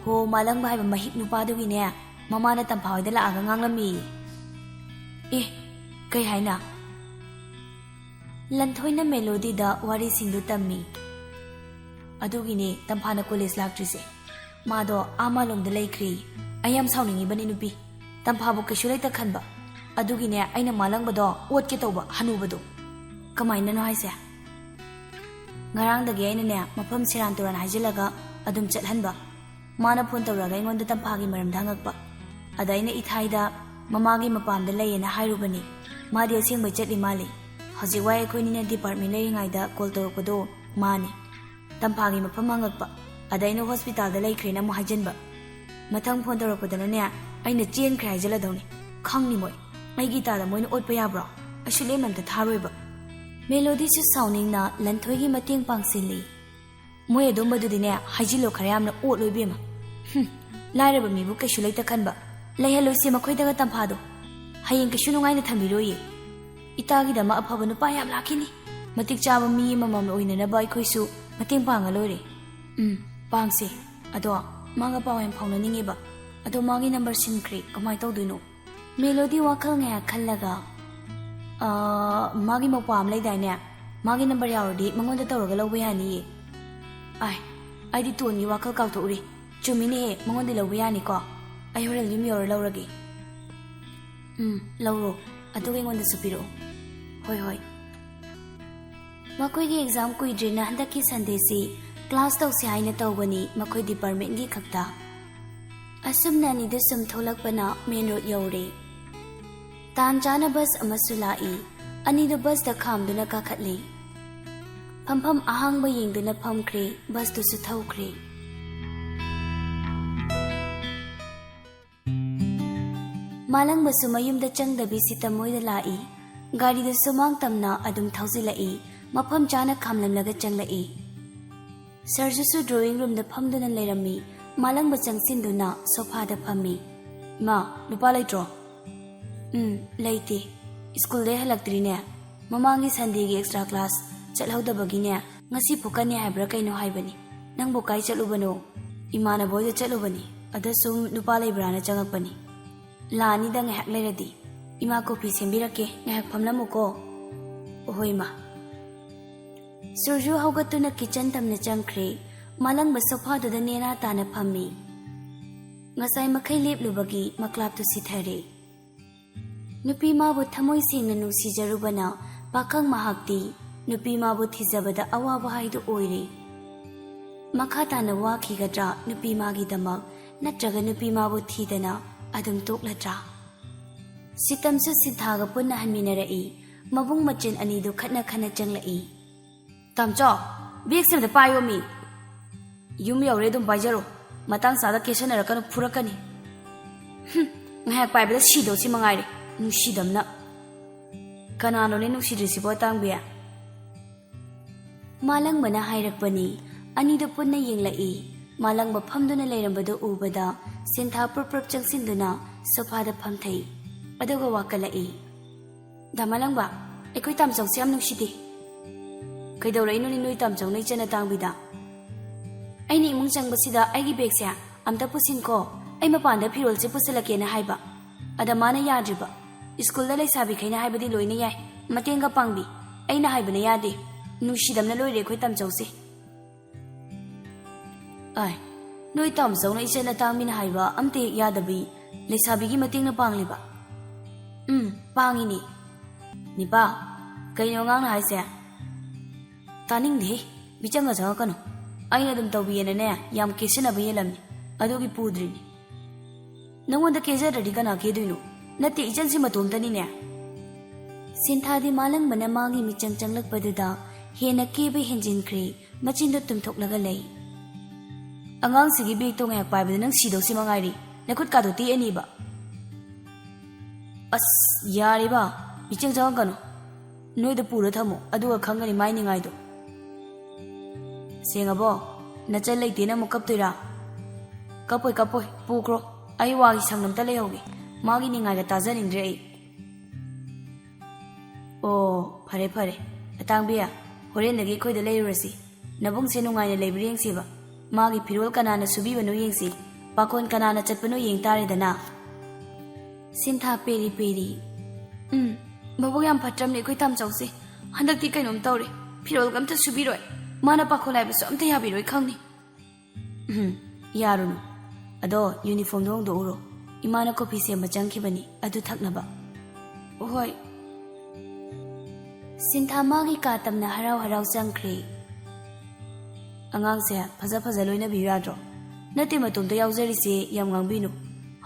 "ꯍꯣ, ꯃꯥꯂꯪꯕ ꯍꯥꯏꯕ ꯃꯍꯤꯛ ꯅꯨꯄꯥꯗꯨꯒꯤꯅꯦ, ꯃꯃꯥꯅ ꯇꯝꯐꯥ ꯍꯣꯏꯗ ꯂꯥꯛꯑꯒ ꯉꯥꯡꯂꯝꯃꯤ꯫" "ꯑꯦ, ꯀꯩ ꯍꯥꯏꯅ?" ꯂꯟꯊꯣꯏꯅ ꯃꯦꯂꯣꯗꯤꯗ ꯋꯥꯔꯤꯁꯤꯡꯗꯨ ꯇꯝꯃꯤ꯫ "ꯑꯗꯨꯒꯤꯅꯦ ꯇꯝꯐꯥꯅ ꯀꯣꯂꯦꯖ ꯂꯥꯛꯇ꯭ꯔꯤꯁꯦ꯫ ꯃꯥꯗꯣ ꯑꯥ ꯃꯥꯂꯣꯝꯗ ꯂꯩꯈ꯭ꯔꯦ꯫ ꯑꯩ ꯌꯥꯝ ꯁꯥꯎꯅꯤꯡꯉꯤꯕꯅꯤ ꯅꯨꯄꯤ꯫ ꯇꯝꯐꯥꯕꯨ ꯀꯩꯁꯨ ꯂꯩꯇ ꯈꯟꯕ꯫ ꯑꯗꯨꯒꯤꯅꯦ ꯑꯩꯅ ꯃꯥꯂꯪꯕꯗꯣ ꯑꯣꯠꯀꯦ ꯇꯧꯕ, ꯍꯅꯨꯕꯗꯣ꯫" "ꯀꯃꯥꯏꯅꯅꯣ ꯍꯥꯏꯁꯦ?" "ꯉꯔꯥꯡꯗꯒꯤ ꯑꯩꯅꯅꯦ ꯃꯐꯝ ꯁꯦꯔꯥꯟ ꯇꯨꯔꯥꯟ ꯍꯥꯏꯖꯤꯜꯂꯒ ꯑꯗꯨꯝ ꯆꯠꯍꯟꯕ꯫ ꯃꯥꯅ ꯐꯣꯟ ꯇꯧꯔꯛꯑꯒ ꯑꯩꯉꯣꯟꯗ ꯇꯝꯐꯥꯒꯤ ꯃꯔꯝꯗ ꯍꯪꯉꯛꯄ꯫ ꯑꯗ ꯑꯩꯅ ꯏꯊꯥꯏꯗ ꯃꯃꯥꯒꯤ ꯃꯄꯥꯝꯗ ꯂꯩꯌꯦꯅ ꯍꯥꯏꯔꯨꯕꯅꯤ꯫ ꯃꯥꯗꯤ ꯑꯁꯦꯡꯕꯩ ꯆꯠꯂꯤ ꯃꯥꯜꯂꯤ꯫ ꯍꯧꯖꯤꯛ ꯋꯥꯏ ꯑꯩꯈꯣꯏꯅꯤꯅ ꯗꯤꯄꯥꯔꯠꯃꯦꯟ ꯂꯩꯔꯤꯉꯩꯗ ꯀꯣꯜ ꯇꯧꯔꯛꯄꯗꯣ ꯃꯥꯅꯤ꯫ ꯇꯝꯐꯥꯒꯤ ꯃꯐꯝ ꯍꯪꯉꯛꯄ꯫ ꯑꯗ ꯑꯩꯅ ꯍꯣꯁꯄꯤꯇꯥꯜꯗ ꯂꯩꯈ꯭ꯔꯦꯅ ꯑꯃꯨꯛ ꯍꯥꯏꯖꯤꯟꯕ꯫ ꯃꯊꯪ ꯐꯣꯟ ꯇꯧꯔꯛꯄꯗꯅꯅꯦ, ꯑꯩꯅ ꯆꯦꯟꯈ꯭ꯔꯦ ꯍꯥꯏꯖꯤꯜꯂꯗꯧꯅꯤ꯫ ꯈꯪꯅꯤ ꯃꯣꯏ꯫ ꯑꯩꯒꯤ ꯏꯇꯥꯗ ꯃꯣꯏꯅ ꯑꯣꯠꯄ ꯌꯥꯕ꯭ꯔꯣ? ꯑꯩꯁꯨ ꯂꯦꯝꯅ ꯑꯝꯇ ꯊꯥꯔꯣꯏꯕ꯫ ꯃꯦꯂꯣꯗꯤꯁꯨ ꯁꯥꯎꯅꯤꯡꯅ ꯂꯟꯊꯣꯏꯒꯤ ꯃꯇꯦꯡ ꯄꯥꯡꯁꯤꯜꯂꯤ꯫ "ꯃꯣꯏ ꯑꯗꯨꯝꯕꯗꯨꯗꯤꯅꯦ, ꯍꯥꯏꯖꯤꯜꯂꯣ ꯈꯔ ꯌꯥꯝꯅ ꯑꯣꯠꯂꯣ ꯏꯕꯦꯝꯃ꯫ ꯍꯨꯝ, ꯂꯥꯏꯔꯕ ꯃꯤꯕꯨ ꯀꯩꯁꯨ ꯂꯩꯇ ꯈꯟꯕ꯫ ꯂꯩꯍꯜꯂꯣꯏꯁꯦ ꯃꯈꯣꯏꯗꯒ ꯇꯝꯐꯥꯗꯣ꯫ ꯍꯌꯦꯡ ꯀꯩꯁꯨ ꯅꯨꯡꯉꯥꯏꯅ ꯊꯝꯕꯤꯔꯣꯏꯌꯦ꯫ ꯏꯇꯥꯒꯤꯗꯃꯛ ꯑꯐꯕ ꯅꯨꯄꯥ ꯌꯥꯝ ꯂꯥꯛꯈꯤꯅꯤ꯫ ꯃꯇꯤꯛ ꯆꯥꯕ ꯃꯤ ꯑꯃꯃꯝ ꯑꯣꯏꯅꯅꯕ ꯑꯩꯈꯣꯏꯁꯨ ꯃꯇꯦꯡ ꯄꯥꯡꯉ ꯂꯣꯏꯔꯦ꯫" "ꯎꯝ, ꯄꯥꯡꯁꯦ꯫ ꯑꯗꯣ ꯃꯥꯒ ꯄꯥꯎ ꯌꯥꯝ ꯐꯥꯎꯅꯅꯤꯡꯉꯦꯕ꯫ ꯑꯗꯣ ꯃꯥꯒꯤ ꯅꯝꯕꯔ ꯁꯤꯟꯈ꯭ꯔꯦ, ꯀꯃꯥꯏꯅ ꯇꯧꯗꯣꯏꯅꯣ?" ꯃꯦꯂꯣꯗꯤ ꯋꯥꯈꯜ ꯉꯥꯏꯍꯥꯛ ꯈꯜꯂꯒ, "ꯑꯥ, ꯃꯥꯒꯤ ꯃꯧꯄ꯭ꯋꯥ ꯑꯃ ꯂꯩꯗꯥꯏꯅꯦ? ꯃꯥꯒꯤ ꯅꯝꯕꯔ ꯌꯥꯎꯔꯗꯤ ꯃꯉꯣꯟꯗ ꯇꯧꯔꯒ ꯂꯧꯕ ꯌꯥꯅꯤꯌꯦ꯫" "ꯑꯥꯏ, ꯑꯩꯗꯤ ꯇꯣꯟꯒꯤ ꯋꯥꯈꯜ ꯀꯥꯎꯊꯣꯛꯎꯔꯦ꯫ ꯆꯨꯝꯃꯤꯅꯦꯍꯦ, ꯃꯉꯣꯟꯗ ꯂꯧꯕ ꯌꯥꯅꯤꯀꯣ? ꯑꯩ ꯍꯣꯔꯦꯟ ꯌꯨꯝ ꯌꯧꯔ ꯂꯧꯔꯒꯦ꯫ ꯎꯝ, ꯂꯧꯔꯣ꯫ ꯑꯗꯨꯒ ꯑꯩꯉꯣꯟꯗꯁꯨ ꯄꯤꯔꯛꯑꯣ꯫ ꯍꯣꯏ, ꯍꯣꯏ꯫ ꯃꯈꯣꯏꯒꯤ ꯑꯦꯛꯖꯥꯝ ꯀꯨꯏꯗ꯭ꯔꯦꯅ ꯍꯟꯗꯛꯀꯤ ꯁꯟꯗꯦꯁꯤ ꯀ꯭ꯂꯥꯁ ꯇꯧꯁꯦ ꯍꯥꯏꯅ ꯇꯧꯕꯅꯤ, ꯃꯈꯣꯏ ꯗꯤꯄꯥꯔꯠꯃꯦꯟꯒꯤ ꯈꯛꯇ꯫ ꯑꯁꯨꯝꯅ ꯑꯅꯤꯗꯨ ꯁꯨꯝ ꯊꯣꯛꯂꯛꯄꯅ ꯃꯦꯟ ꯔꯣꯗ ꯌꯧꯔꯦ꯫ ꯇꯥꯟ ꯆꯥꯅ ꯕꯁ ꯑꯃꯁꯨ ꯂꯥꯛꯏ꯫ ꯑꯅꯤꯗꯨ ꯕꯁꯇ ꯈꯥꯝꯗꯨꯅ ꯀꯥꯈꯠꯂꯤ꯫ ꯐꯝꯐꯝ ꯑꯍꯥꯡꯕ ꯌꯦꯡꯗꯨꯅ ꯐꯝꯈ꯭ꯔꯦ꯫ ꯕꯁꯇꯨꯁꯨ ꯊꯧꯈ꯭ꯔꯦ꯫ ꯃꯥꯂꯪꯕꯁꯨ ꯃꯌꯨꯝꯗ ꯆꯪꯗꯕꯤ ꯁꯤꯇꯝ ꯍꯣꯏꯗ ꯂꯥꯛꯏ꯫ ꯒꯥꯔꯤꯗꯨ ꯁꯨꯃꯥꯡ ꯇꯝꯅ ꯑꯗꯨꯝ ꯊꯧꯖꯤꯜꯂꯛꯏ꯫ ꯃꯐꯝ ꯆꯥꯅ ꯈꯥꯝꯂꯝꯂꯒ ꯆꯪꯂꯛꯏ꯫ ꯁꯔꯖꯨꯁꯨ ꯗ꯭ꯔꯣꯌꯤꯡ ꯔꯨꯝꯗ ꯐꯝꯗꯨꯅ ꯂꯩꯔꯝꯃꯤ꯫ ꯃꯥꯂꯪꯕ ꯆꯪꯁꯤꯟꯗꯨꯅ ꯁꯣꯐꯥꯗ ꯐꯝꯃꯤ꯫ "ꯏꯃꯥ, ꯅꯨꯄꯥ ꯂꯩꯇ꯭ꯔꯣ?" "ꯎꯝ, ꯂꯩꯇꯦ꯫ ꯁ꯭ꯀꯨꯜꯗꯩ ꯍꯜꯂꯛꯇ꯭ꯔꯤꯅꯦ꯫ ꯃꯃꯥꯡꯒꯤ ꯁꯟꯗꯦꯒꯤ ꯑꯦꯛꯁꯇ꯭ꯔꯥ ꯀ꯭ꯂꯥꯁ ꯆꯠꯍꯧꯗꯕꯒꯤꯅꯦ, ꯉꯁꯤ ꯐꯨꯀꯠꯅꯤ ꯍꯥꯏꯕ꯭ꯔꯥ ꯀꯩꯅꯣ ꯍꯥꯏꯕꯅꯤ꯫ ꯅꯪꯕꯨ ꯀꯥꯏ ꯆꯠꯂꯨꯕꯅꯣ?" "ꯏꯃꯥꯟꯅꯕ ꯍꯣꯏꯗ ꯆꯠꯂꯨꯕꯅꯤ꯫ ꯑꯗ ꯁꯨꯝ ꯅꯨꯄꯥ ꯂꯩꯕ꯭ꯔꯥꯅ ꯆꯪꯉꯛꯄꯅꯤ꯫ ꯂꯥꯛꯑꯅꯤꯗ ꯉꯥꯏꯍꯥꯛ ꯂꯩꯔꯗꯤ꯫ ꯏꯃꯥ ꯀꯣꯐꯤ ꯁꯦꯝꯕꯤꯔꯛꯀꯦ, ꯉꯥꯏꯍꯥꯛ ꯐꯝꯂꯝꯃꯨꯀꯣ꯫" "ꯍꯣꯏ, ꯏꯃꯥ꯫" ꯁꯨꯔꯖꯨ ꯍꯧꯒꯠꯇꯨꯅ ꯀꯤꯆꯟ ꯇꯝꯅ ꯆꯪꯈ꯭ꯔꯦ꯫ ꯃꯥꯂꯪꯕ ꯁꯣꯐꯥꯗꯨꯗ ꯅꯦꯅꯥ ꯇꯥꯅ ꯐꯝꯃꯤ꯫ ꯉꯁꯥꯏ ꯃꯈꯩ ꯂꯦꯞꯂꯨꯕꯒꯤ ꯃꯀ꯭ꯂꯥꯞꯇꯨ ꯁꯤꯊꯔꯦ꯫ ꯅꯨꯄꯤ ꯃꯥꯕꯨ ꯊꯃꯣꯏ ꯁꯦꯡꯅ ꯅꯨꯡꯁꯤꯖꯔꯨꯕꯅ ꯄꯥꯈꯪ ꯃꯍꯥꯛꯇꯤ ꯅꯨꯄꯤ ꯃꯥꯕꯨ ꯊꯤꯖꯕꯗ ꯑꯋꯥꯕ ꯍꯥꯏꯗꯨ ꯑꯣꯏꯔꯦ꯫ ꯃꯈꯥ ꯇꯥꯅ ꯋꯥꯈꯤꯒꯗ꯭ꯔꯥ ꯅꯨꯄꯤ ꯃꯥꯒꯤꯗꯃꯛ, ꯅꯠꯇ꯭ꯔꯒ ꯅꯨꯄꯤ ꯃꯥꯕꯨ ꯊꯤꯗꯅ ꯑꯗꯨꯝ ꯇꯣꯛꯂꯗ꯭ꯔꯥ? ꯁꯤꯇꯝꯁꯨ ꯁꯤꯟꯊꯥꯒ ꯄꯨꯟꯅ ꯍꯟꯃꯤꯟꯅꯔꯛꯏ꯫ ꯃꯕꯨꯡ ꯃꯆꯤꯟ ꯑꯅꯤꯗꯨ ꯈꯠꯅ ꯈꯠꯅ ꯆꯪꯂꯛꯏ꯫ "ꯇꯥꯝꯆꯧ, ꯕꯦꯒꯁꯦ ꯑꯝꯇ ꯄꯥꯏꯌꯣꯃꯤ꯫ ꯌꯨꯝ ꯌꯧꯔꯦ ꯑꯗꯨꯝ ꯄꯥꯏꯖꯔꯣ꯫ ꯃꯇꯥꯡ ꯆꯥꯗ ꯀꯦꯁꯟꯅꯔꯛꯀꯅꯨ, ꯐꯨꯔꯛꯀꯅꯤ꯫" "ꯍꯨꯝ, ꯉꯥꯏꯍꯥꯛ ꯄꯥꯏꯕꯗ ꯁꯤꯗꯧ ꯁꯤ ꯃꯉꯥꯏꯔꯦ, ꯅꯨꯡꯁꯤꯗꯝꯅ꯫" "ꯀꯅꯥꯅꯣꯅꯦ ꯅꯨꯡꯁꯤꯗ꯭ꯔꯤꯁꯤꯕꯣ, ꯑꯇꯥꯡꯕꯤ?" ꯃꯥꯂꯪꯕꯅ ꯍꯥꯏꯔꯛꯄꯅꯤ꯫ ꯑꯅꯤꯗꯨ ꯄꯨꯟꯅ ꯌꯦꯡꯂꯛꯏ꯫ ꯃꯥꯂꯪꯕ ꯐꯝꯗꯨꯅ ꯂꯩꯔꯝꯕꯗꯨ ꯎꯕꯗ ꯁꯤꯟꯊꯥ ꯄ꯭ꯔꯨꯞ ꯄ꯭ꯔꯨꯞ ꯆꯪꯁꯤꯟꯗꯨꯅ ꯁꯣꯐꯥꯗ ꯐꯝꯊꯩ꯫ ꯑꯗꯨꯒ ꯋꯥꯀꯠꯂꯛꯏ꯫ "ꯗꯥ ꯃꯥꯂꯪꯕ, ꯑꯩꯈꯣꯏ ꯇꯥꯝꯆꯧꯁꯦ ꯌꯥꯝ ꯅꯨꯡꯁꯤꯗꯦ꯫" "ꯀꯩꯗꯧꯔꯛꯏꯅꯣꯅꯦ ꯅꯣꯏ ꯇꯥꯝꯆꯧꯅ ꯏꯆꯟ ꯑꯇꯥꯡꯕꯤꯗ?" "ꯑꯩꯅ ꯏꯃꯨꯡ ꯆꯪꯕꯁꯤꯗ ꯑꯩꯒꯤ ꯕꯦꯒꯁꯦ ꯑꯝꯇ ꯄꯨꯁꯤꯟꯈꯣ, ꯑꯩ ꯃꯄꯥꯟꯗ ꯐꯤꯔꯣꯜꯁꯦ ꯄꯨꯁꯤꯜꯂꯛꯀꯦꯅ ꯍꯥꯏꯕ꯫ ꯑꯗ ꯃꯥꯅ ꯌꯥꯗ꯭ꯔꯤꯕ꯫ ꯁ꯭ꯀꯨꯜꯗ ꯂꯩꯁꯥꯕꯤꯈꯩꯅ ꯍꯥꯏꯕꯗꯤ ꯂꯣꯏꯅ ꯌꯥꯏ, ꯃꯇꯦꯡꯒ ꯄꯥꯡꯕꯤ꯫ ꯑꯩꯅ ꯍꯥꯏꯕꯅ ꯌꯥꯗꯦ꯫ ꯅꯨꯡꯁꯤꯗꯝꯅ ꯂꯣꯏꯔꯦ ꯑꯩꯈꯣꯏ ꯇꯥꯝꯆꯧꯁꯦ꯫" ꯑꯥꯏ, ꯅꯣꯏ ꯇꯥꯝꯆꯧꯅ ꯏꯆꯠ ꯑꯇꯥꯡꯕꯤꯅ ꯍꯥꯏꯕ ꯑꯝꯇ ꯍꯦꯛ ꯌꯥꯗꯕꯤ, ꯂꯩꯁꯥꯕꯤꯒꯤ ꯃꯇꯦꯡꯅ ꯄꯥꯡꯂꯤꯕ? ꯎꯝ, ꯄꯥꯡꯉꯤꯅꯤ꯫ ꯅꯤꯄꯥ, ꯀꯩꯅꯣ ꯑꯉꯥꯡꯅ ꯍꯥꯏꯁꯦ? ꯇꯥꯅꯤꯡꯗꯦꯍꯦ, ꯃꯤꯆꯪꯒ ꯆꯪꯉꯛꯀꯅꯨ꯫ ꯑꯩꯅ ꯑꯗꯨꯝ ꯇꯧꯕꯤꯌꯦꯅꯅꯦ, ꯌꯥꯝ ꯀꯦꯁꯤꯟꯅꯕ ꯍꯦꯜꯂꯝꯅꯤ, ꯑꯗꯨꯒꯤ ꯄꯨꯗ꯭ꯔꯤꯅꯤ꯫ ꯅꯪꯉꯣꯟꯗ ꯀꯦꯖꯗ꯭ꯔꯗꯤ ꯀꯅꯥ ꯀꯦꯗꯣꯏꯅꯣ? ꯅꯠꯇꯦ, ꯏꯆꯟꯁꯤ ꯃꯇꯣꯝꯇꯅꯤꯅꯦ꯫ ꯁꯤꯟꯊꯥꯗꯤ ꯃꯥꯂꯪꯕꯅ ꯃꯥꯒꯤ ꯃꯤꯆꯪ ꯆꯪꯂꯛꯄꯗꯨꯗ ꯍꯦꯟꯅ ꯀꯦꯕ ꯍꯦꯟꯖꯤꯟꯈ꯭ꯔꯦ, ꯃꯆꯤꯟꯗꯣ ꯇꯨꯝꯊꯣꯛꯂꯒ ꯂꯩ꯫ ꯑꯉꯥꯡꯁꯤꯒꯤ ꯕꯦꯒꯇꯣ ꯉꯥꯏꯍꯥꯛ ꯄꯥꯏꯕꯗ ꯅꯪ ꯁꯤꯗꯧꯁꯤ ꯃꯉꯥꯏꯔꯤ, ꯅꯈꯨꯠꯀꯥꯗꯣ ꯇꯦꯛꯑꯅꯤꯕ꯫ ꯑꯁ, ꯌꯥꯔꯦꯕ, ꯃꯤꯆꯪ ꯆꯪꯉꯛꯀꯅꯨ꯫ ꯅꯣꯏꯗ ꯄꯨꯔ ꯊꯝꯃꯣ, ꯑꯗꯨꯒ ꯈꯪꯒꯅꯤ ꯃꯥꯏ ꯅꯤꯡꯉꯥꯏꯗꯣ꯫ ꯁꯦꯡꯉꯕꯣ? ꯅꯆꯟ ꯂꯩꯇꯦꯅ ꯑꯃꯨꯛ ꯀꯞꯇꯣꯏꯔꯥ? ꯀꯞꯄꯣꯏ, ꯀꯞꯄꯣꯏ, ꯄꯨꯈ꯭ꯔꯣ꯫ ꯑꯩ ꯋꯥꯒꯤ ꯁꯪ ꯑꯝꯇ ꯂꯩꯍꯧꯒꯦ꯫ ꯃꯥꯒꯤ ꯅꯤꯡꯉꯥꯏꯒ ꯇꯥꯖꯅꯤꯡꯗ꯭ꯔꯦ ꯑꯩ꯫ ꯑꯣ, ꯐꯔꯦ, ꯐꯔꯦ꯫ ꯑꯇꯥꯡꯕꯤ, ꯍꯣꯔꯦꯟꯗꯒꯤ ꯑꯩꯈꯣꯏꯗ ꯂꯩꯔꯨꯔꯁꯤ꯫ ꯅꯕꯨꯡꯁꯦ ꯅꯨꯡꯉꯥꯏꯅ ꯂꯩꯕ꯭ꯔꯥ ꯌꯦꯡꯁꯤꯕ꯫ ꯃꯥꯒꯤ ꯐꯤꯔꯣꯜ ꯀꯅꯥꯅ ꯁꯨꯕꯤꯕꯅꯣ ꯌꯦꯡꯁꯤ꯫ ꯄꯥꯈꯣꯟ ꯀꯅꯥꯅ ꯆꯠꯄꯅꯣ ꯌꯦꯡ ꯇꯥꯔꯦꯗꯅ꯫ ꯁꯤꯟꯊꯥ ꯄꯦꯔꯤ ꯄꯦꯔꯤ꯫ ꯎꯝ, ꯃꯕꯨꯛ ꯌꯥꯝ ꯐꯠꯇ꯭ꯔꯕꯅꯦ ꯑꯩꯈꯣꯏ ꯇꯥꯝꯆꯧꯁꯦ꯫ ꯍꯟꯗꯛꯇꯤ ꯀꯩꯅꯣꯝ ꯇꯧꯔꯦ꯫ ꯐꯤꯔꯣꯜꯒ ꯑꯝꯇ ꯁꯨꯕꯤꯔꯣꯏ꯫ ꯃꯥꯅ ꯄꯥꯈꯣꯟ ꯍꯥꯏꯕꯁꯨ ꯑꯝꯇ ꯌꯥꯕꯤꯔꯣꯏ ꯈꯪꯅꯤ꯫ ꯎꯝ, ꯌꯥꯔꯨꯅꯨ꯫ ꯑꯗꯣ ꯌꯨꯅꯤꯐꯣꯔꯝꯗꯣ ꯍꯣꯡꯗꯣꯛꯎꯔꯣ꯫ ꯏꯃꯥꯅ ꯀꯣꯐꯤ ꯁꯦꯝꯕ ꯆꯪꯈꯤꯕꯅꯤ, ꯑꯗꯨ ꯊꯛꯅꯕ꯫ ꯍꯣꯏ꯫ ꯁꯤꯟꯊꯥ ꯃꯥꯒꯤ ꯀꯥ ꯇꯝꯅ ꯍꯔꯥꯎ ꯍꯔꯥꯎ ꯆꯪꯈ꯭ꯔꯦ꯫ ꯑꯉꯥꯡꯁꯦ ꯐꯖ ꯐꯖ ꯂꯣꯏꯅꯕꯤꯌꯨ ꯌꯥꯗ꯭ꯔꯣ? ꯅꯠꯇꯦ, ꯃꯇꯣꯝꯇ ꯌꯥꯎꯖꯔꯤꯁꯦ ꯌꯥꯝ ꯉꯥꯡꯕꯤꯅꯨ꯫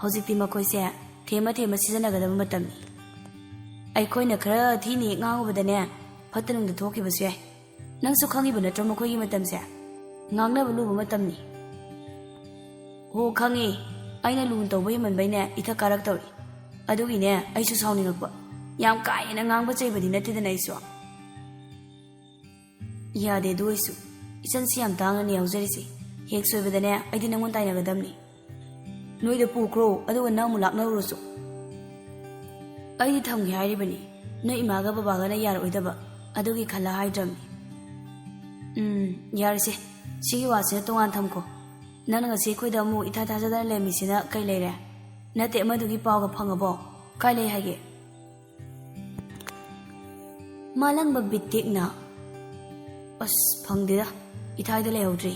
ꯍꯧꯖꯤꯛꯇꯤ ꯃꯈꯣꯏꯁꯦ ꯊꯦꯝꯃ ꯊꯦꯝꯃ ꯁꯤꯖꯤꯟꯅꯒꯗꯕ ꯃꯇꯝꯅꯤ꯫ ꯑꯩꯈꯣꯏꯅ ꯈꯔ ꯊꯤꯅ ꯍꯦꯛ ꯉꯥꯡꯉꯨꯕꯗꯅꯦ, ꯐꯠꯇ ꯅꯨꯡꯗ ꯊꯣꯛꯈꯤꯕꯁꯨ ꯌꯥꯏ꯫ ꯅꯪꯁꯨ ꯈꯪꯉꯤꯕ ꯅꯠꯇ꯭ꯔꯣ ꯃꯈꯣꯏꯒꯤ ꯃꯇꯝꯁꯦ? ꯉꯥꯡꯅꯕ ꯂꯨꯕ ꯃꯇꯝꯅꯤ꯫ ꯍꯣ, ꯈꯪꯉꯤ꯫ ꯑꯩꯅ ꯂꯨꯅ ꯇꯧꯕ ꯍꯦꯟꯃꯟꯕꯩꯅꯦ ꯏꯊꯛ ꯀꯥꯔꯛ ꯇꯧꯔꯤ꯫ ꯑꯗꯨꯒꯤꯅꯦ ꯑꯩꯁꯨ ꯁꯥꯎꯅꯤꯡꯉꯛꯄ꯫ ꯌꯥꯝ ꯀꯥ ꯍꯦꯟꯅ ꯉꯥꯡꯕ ꯆꯩꯕꯗꯤ ꯅꯠꯇꯦꯗꯅ ꯑꯩꯁꯨ꯫ ꯌꯥꯗꯦ, ꯑꯗꯨ ꯑꯣꯏꯁꯨ ꯏꯆꯟꯁꯤ ꯌꯥꯝ ꯇꯥꯡꯅꯅꯦ ꯌꯥꯎꯖꯔꯤꯁꯦ꯫ ꯍꯦꯛ ꯁꯣꯏꯕꯗꯅꯦ ꯑꯩꯗꯤ ꯅꯪꯉꯣꯟ ꯇꯥꯏꯅꯒꯗꯕꯅꯤ꯫ ꯅꯣꯏꯗ ꯄꯨꯈ꯭ꯔꯣ, ꯑꯗꯨꯒ ꯅꯪ ꯑꯃꯨꯛ ꯂꯥꯛꯅꯔꯨꯔꯁꯨ꯫ ꯑꯩꯗꯤ ꯊꯝꯒꯦ ꯍꯥꯏꯔꯤꯕꯅꯤ, ꯅꯣꯏ ꯏꯃꯥꯒ ꯕꯕꯥꯒꯅ ꯌꯥꯔꯛꯑꯣꯏꯗꯕ, ꯑꯗꯨꯒꯤ ꯈꯜꯂ ꯍꯥꯏꯗ꯭ꯔꯕꯅꯤ꯫ ꯎꯝ, ꯌꯥꯔꯦꯁꯦ, ꯁꯤꯒꯤ ꯋꯥꯁꯤꯅ ꯇꯣꯉꯥꯟ ꯊꯝꯈꯣ꯫ ꯅꯪꯅ ꯉꯁꯤ ꯑꯩꯈꯣꯏꯗ ꯑꯃꯨꯛ ꯏꯊꯥ ꯊꯥꯖꯗꯅ ꯂꯩꯔꯝꯃꯤꯁꯤꯅ ꯀꯩ ꯂꯩꯔꯦ? ꯅꯠꯇꯦ, ꯑꯃꯗꯨꯒꯤ ꯄꯥꯎꯒ ꯐꯪꯉꯕꯣ? ꯀꯥꯏ ꯂꯩ ꯍꯥꯏꯒꯦ? ꯃꯥꯂꯪꯕ ꯕꯤꯠ ꯇꯦꯛꯅ, ꯑꯁ, ꯐꯪꯗꯦꯗ, ꯏꯊꯥꯏꯗ ꯂꯩꯍꯧꯗ꯭ꯔꯤ꯫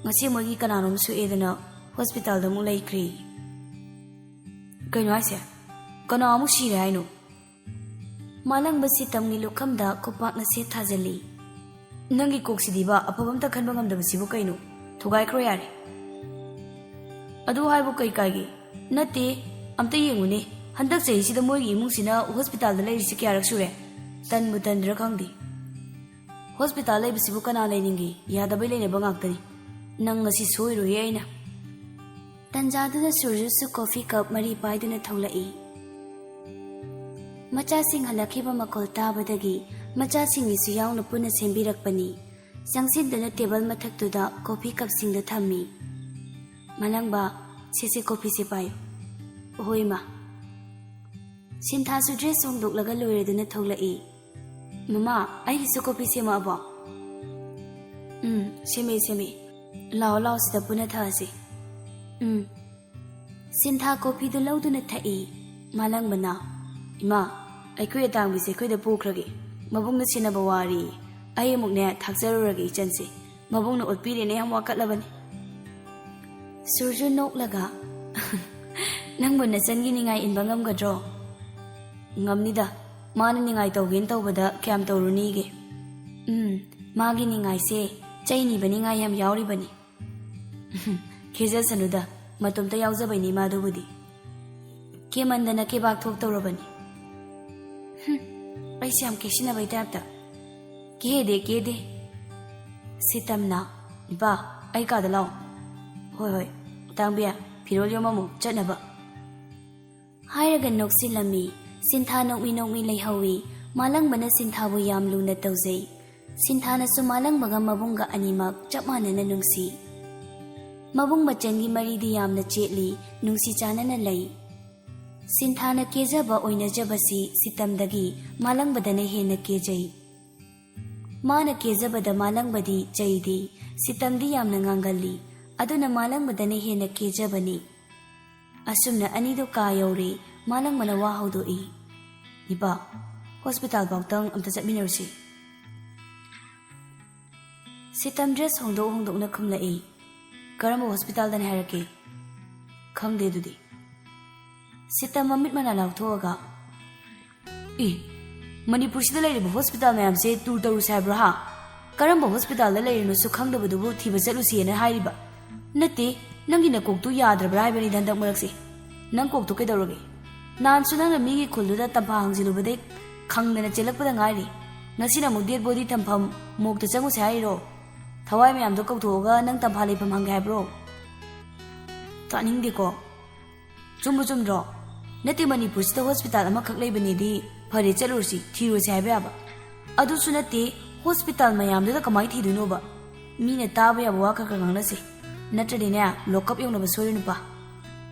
ꯉꯁꯤ ꯃꯣꯏꯒꯤ ꯀꯅꯥꯅꯣꯝ ꯁꯣꯛꯑꯦꯗꯅ ꯍꯣꯁꯄꯤꯇꯥꯜꯗ ꯑꯃꯨꯛ ꯂꯩꯈ꯭ꯔꯦ꯫ ꯀꯩꯅꯣ ꯍꯥꯏꯁꯦ? ꯀꯅꯥ ꯑꯃꯨꯛ ꯁꯤꯔꯦ ꯍꯥꯏꯅꯣ? ꯃꯥꯂꯪꯕ ꯁꯤꯇꯝꯒꯤ ꯂꯨꯈꯝꯗ ꯈꯨꯄꯥꯛꯅ ꯁꯦꯠ ꯊꯥꯖꯤꯜꯂꯤ꯫ "ꯅꯪꯒꯤ ꯀꯣꯛꯁꯤꯗꯤꯕ, ꯑꯐꯕ ꯑꯝꯇ ꯈꯟꯕ ꯉꯝꯗꯕꯁꯤꯕꯨ ꯀꯩꯅꯣ? ꯊꯨꯒꯥꯏꯈ꯭ꯔꯣ ꯌꯥꯔꯦ꯫ ꯑꯗꯨ ꯍꯥꯏꯕꯨ ꯀꯩ ꯀꯥꯏꯒꯦ? ꯅꯠꯇꯦ, ꯑꯝꯇ ꯌꯦꯡꯉꯨꯅꯦ, ꯍꯟꯗꯛ ꯆꯍꯤꯁꯤꯗ ꯃꯣꯏꯒꯤ ꯏꯃꯨꯡꯁꯤꯅ ꯍꯣꯁꯄꯤꯇꯥꯜꯗ ꯂꯩꯔꯤꯁꯤ ꯀꯌꯥꯔꯛ ꯁꯨꯔꯦ? ꯇꯟꯕꯨ ꯇꯟꯗ꯭ꯔꯥ ꯈꯪꯗꯦ꯫ ꯍꯣꯁꯄꯤꯇꯥꯜ ꯂꯩꯕꯁꯤꯕꯨ ꯀꯅꯥ ꯂꯩꯅꯤꯡꯒꯦ? ꯌꯥꯗꯕꯩ ꯂꯩꯅꯕ ꯉꯥꯛꯇꯅꯤ꯫ ꯅꯪ ꯉꯁꯤ ꯁꯣꯏꯔꯣꯏꯌꯦ ꯑꯩꯅ꯫" ꯇꯟꯖꯥꯗꯨꯗ ꯁꯨꯔꯖꯨꯁꯨ ꯀꯣꯐꯤ ꯀꯞ ꯃꯔꯤ ꯄꯥꯏꯗꯨꯅ ꯊꯣꯛꯂꯛꯏ꯫ ꯃꯆꯥꯁꯤꯡ ꯍꯜꯂꯛꯈꯤꯕ ꯃꯈꯣꯜ ꯇꯥꯕꯗꯒꯤ ꯃꯆꯥꯁꯤꯡꯒꯤꯁꯨ ꯌꯥꯎꯅ ꯄꯨꯟꯅ ꯁꯦꯝꯕꯤꯔꯛꯄꯅꯤ꯫ ꯆꯪꯁꯤꯟꯗꯨꯅ ꯇꯦꯕꯜ ꯃꯊꯛꯇꯨꯗ ꯀꯣꯐꯤ ꯀꯞꯁꯤꯡꯗꯨ ꯊꯝꯃꯤ꯫ "ꯃꯥꯂꯪꯕ, ꯁꯦ ꯁꯦ, ꯀꯣꯐꯤꯁꯦ ꯄꯥꯏꯌꯨ꯫" "ꯍꯣꯏ, ꯃꯥ꯫" ꯁꯤꯟꯊꯥꯁꯨ ꯗ꯭ꯔꯦꯁ ꯍꯣꯡꯗꯣꯛꯂꯒ ꯂꯣꯏꯔꯗꯨꯅ ꯊꯣꯛꯂꯛꯏ꯫ "ꯃꯃꯥ, ꯑꯩꯒꯤꯁꯨ ꯀꯣꯐꯤ ꯁꯦꯝꯃꯛꯑꯕꯣ?" "ꯎꯝ, ꯁꯦꯝꯃꯦ, ꯁꯦꯝꯃꯦ꯫ ꯂꯥꯛꯑꯣ, ꯂꯥꯛꯑꯣ, ꯁꯤꯗ ꯄꯨꯟꯅ ꯊꯛꯑꯁꯤ꯫" "ꯎꯝ꯫" ꯁꯤꯟꯊꯥ ꯀꯣꯐꯤꯗꯨ ꯂꯧꯗꯨꯅ ꯊꯛꯏ꯫ ꯃꯥꯂꯪꯕꯅ, "ꯏꯃꯥ, ꯑꯩꯈꯣꯏ ꯑꯇꯥꯡꯕꯤꯁꯦ ꯑꯩꯈꯣꯏꯗ ꯄꯨꯈ꯭ꯔꯒꯦ꯫ ꯃꯕꯨꯡꯅ ꯁꯦꯟꯅꯕ ꯋꯥꯔꯤ꯫ ꯑꯩ ꯑꯃꯨꯛꯅꯦ ꯊꯥꯛꯆꯔꯨꯔꯒꯦ ꯏꯆꯟꯁꯦ꯫ ꯃꯕꯨꯡꯅ ꯑꯣꯠꯄꯤꯔꯦꯅ ꯌꯥꯝ ꯋꯥꯀꯠꯂꯕꯅꯤ꯫" ꯁꯨꯔꯖꯨ ꯅꯣꯛꯂꯒ, "ꯅꯪꯕꯨ ꯅꯆꯟꯒꯤ ꯅꯤꯡꯉꯥꯏ ꯏꯟꯕ ꯉꯝꯒꯗ꯭ꯔꯣ?" "ꯉꯝꯅꯤꯗ, ꯃꯥꯅ ꯅꯤꯡꯉꯥꯏ ꯇꯧꯒꯦꯅ ꯇꯧꯕꯗ ꯀꯌꯥꯝ ꯇꯧꯔꯨꯅꯤꯒꯦ?" "ꯎꯝ, ꯃꯥꯒꯤ ꯅꯤꯡꯉꯥꯏꯁꯦ ꯆꯩ ꯅꯤꯕ ꯅꯤꯡꯉꯥꯏ ꯌꯥꯝ ꯌꯥꯎꯔꯤꯕꯅꯤ꯫" "ꯀꯦꯖꯁꯅꯨꯗ, ꯃꯇꯣꯝꯇ ꯌꯥꯎꯖꯕꯩꯅꯤ ꯃꯥꯗꯨꯕꯨꯗꯤ꯫ ꯀꯦꯃꯟꯗꯅ ꯀꯦꯕꯥꯛ ꯊꯣꯛꯇꯧꯔꯕꯅꯤ꯫" "ꯍꯨꯝ, ꯑꯩꯁꯦ ꯌꯥꯝ ꯀꯦꯁꯤꯟꯅꯕꯩ ꯇꯥꯏꯞꯇ꯫" "ꯀꯦꯗꯦ, ꯀꯦꯗꯦ꯫" ꯁꯤꯇꯝꯅ, "ꯏꯄꯥ, ꯑꯩ ꯀꯥꯗ ꯂꯥꯛꯑꯣ꯫" "ꯍꯣꯏ, ꯍꯣꯏ꯫ ꯇꯥꯡꯕꯤ, ꯐꯤꯔꯣꯜ ꯌꯣꯝꯃꯝꯃꯨ, ꯆꯠꯅꯕ꯫" ꯍꯥꯏꯔꯒ ꯅꯣꯛꯁꯤꯜꯂꯝꯃꯤ꯫ ꯁꯤꯟꯊꯥ ꯅꯣꯛꯃꯤ ꯅꯣꯛꯃꯤ ꯂꯩꯍꯧꯏ꯫ ꯃꯥꯂꯪꯕꯅ ꯁꯤꯟꯊꯥꯕꯨ ꯌꯥꯝ ꯂꯨꯅ ꯇꯧꯖꯩ꯫ ꯁꯤꯟꯊꯥꯅꯁꯨ ꯃꯥꯂꯪꯕꯒ ꯃꯕꯨꯡꯒ ꯑꯅꯤꯃꯛ ꯆꯞ ꯃꯥꯟꯅꯅ ꯅꯨꯡꯁꯤ꯫ ꯃꯕꯨꯡ ꯃꯆꯟꯒꯤ ꯃꯔꯤꯗꯤ ꯌꯥꯝꯅ ꯆꯦꯠꯂꯤ, ꯅꯨꯡꯁꯤ ꯆꯥꯟꯅꯅ ꯂꯩ꯫ ꯁꯤꯟꯊꯥꯅ ꯀꯦꯖꯕ ꯑꯣꯏꯅꯖꯕꯁꯤ ꯁꯤꯇꯝꯗꯒꯤ ꯃꯥꯂꯪꯕꯗꯅ ꯍꯦꯟꯅ ꯀꯦꯖꯩ꯫ ꯃꯥꯅ ꯀꯦꯖꯕꯗ ꯃꯥꯂꯪꯕꯗꯤ ꯆꯩꯗꯦ, ꯁꯤꯇꯝꯗꯤ ꯌꯥꯝꯅ ꯉꯥꯡꯒꯜꯂꯤ, ꯑꯗꯨꯅ ꯃꯥꯂꯪꯕꯗꯅ ꯍꯦꯟꯅ ꯀꯦꯖꯕꯅꯤ꯫ ꯑꯁꯨꯝꯅ ꯑꯅꯤꯗꯨ ꯀꯥ ꯌꯧꯔꯦ, ꯃꯥꯂꯪꯕꯅ ꯋꯥ ꯍꯧꯗꯣꯛꯏ꯫ "ꯏꯄꯥ, ꯍꯣꯁꯄꯤꯇꯥꯜ ꯐꯥꯎꯇꯪ ꯑꯝꯇ ꯆꯠꯃꯤꯟꯅꯔꯨꯁꯤ꯫" ꯁꯤꯇꯝ ꯗ꯭ꯔꯦꯁ ꯍꯣꯡꯗꯣꯛ ꯍꯣꯡꯗꯣꯛꯅ ꯈꯨꯝꯂꯛꯏ꯫ ꯀꯔꯝꯕ ꯍꯣꯁꯄꯤꯇꯥꯜꯗꯅꯦ ꯍꯥꯏꯔꯛꯀꯦ? ꯈꯪꯗꯦ ꯑꯗꯨꯗꯤ꯫ ꯁꯤꯇꯝ ꯃꯃꯤꯠ ꯃꯅꯥ ꯂꯥꯎꯊꯣꯛꯑꯒ, "ꯏ, ꯃꯅꯤꯄꯨꯔꯁꯤꯗ ꯂꯩꯔꯤꯕ ꯍꯣꯁꯄꯤꯇꯥꯜ ꯃꯌꯥꯝꯁꯦ ꯇꯨꯔ ꯇꯧꯔꯨꯁꯦ ꯍꯥꯏꯕ꯭ꯔꯣ ꯍꯥ? ꯀꯔꯝꯕ ꯍꯣꯁꯄꯤꯇꯥꯜꯗ ꯂꯩꯔꯤꯅꯣꯁꯨ ꯈꯪꯗꯕꯗꯨꯕꯨ ꯊꯤꯕ ꯆꯠꯂꯨꯁꯤꯅ ꯍꯥꯏꯔꯤꯕ? ꯅꯠꯇꯦ, ꯅꯪꯒꯤ ꯅꯀꯣꯛꯇꯨ ꯌꯥꯗ꯭ꯔꯕ꯭ꯔꯥ ꯍꯥꯏꯕꯅꯤꯗ ꯍꯟꯗꯛ ꯃꯔꯛꯁꯦ꯫ ꯅꯪ ꯀꯣꯛꯇꯨ ꯀꯩꯗꯧꯔꯒꯦ? ꯅꯍꯥꯟꯁꯨ ꯅꯪꯅ ꯃꯤꯒꯤ ꯈꯨꯜꯗꯨꯗ ꯇꯝꯐꯥ ꯍꯪꯖꯤꯜꯂꯨꯕꯗꯩ ꯈꯪꯗꯅ ꯆꯦꯜꯂꯛꯄꯗ ꯉꯥꯏꯔꯤ꯫ ꯉꯁꯤꯅ ꯑꯃꯨꯛ ꯗꯦꯠ ꯕꯣꯗꯤ ꯊꯝꯐꯝ ꯃꯣꯛꯇ ꯆꯪꯉꯨꯁꯦ ꯍꯥꯏꯔꯤꯔꯣ? ꯊꯋꯥꯏ ꯃꯌꯥꯝꯗꯣ ꯀꯧꯊꯣꯛꯑꯒ ꯅꯪ ꯇꯝꯐꯥ ꯂꯩꯐꯝ ꯍꯪꯒꯦ ꯍꯥꯏꯕ꯭ꯔꯣ? ꯇꯥꯅꯤꯡꯗꯦꯀꯣ꯫ ꯆꯨꯝꯕꯨ ꯆꯨꯝꯗ꯭ꯔꯣ? ꯅꯠꯇꯦ, ꯃꯅꯤꯄꯨꯔꯁꯤꯗ ꯍꯣꯁꯄꯤꯇꯥꯜ ꯑꯃꯈꯛ ꯂꯩꯕꯅꯦꯗꯤ ꯐꯔꯦ, ꯆꯠꯂꯨꯔꯁꯤ, ꯊꯤꯔꯨꯔꯁꯤ ꯍꯥꯏꯕ ꯌꯥꯕ꯫ ꯑꯗꯨꯁꯨ ꯅꯠꯇꯦ, ꯍꯣꯁꯄꯤꯇꯥꯜ ꯃꯌꯥꯝꯗꯨꯗ ꯀꯃꯥꯏꯅ ꯊꯤꯗꯣꯏꯅꯣꯕ? ꯃꯤꯅ ꯇꯥꯕ ꯌꯥꯕ ꯋꯥ ꯈꯔ ꯈꯔ ꯉꯥꯡꯅꯁꯦ, ꯅꯠꯇ꯭ꯔꯗꯤꯅꯦ, ꯂꯣꯛꯀꯞ ꯌꯧꯅꯕ ꯁꯣꯏꯔꯣꯏ, ꯅꯨꯄꯥ꯫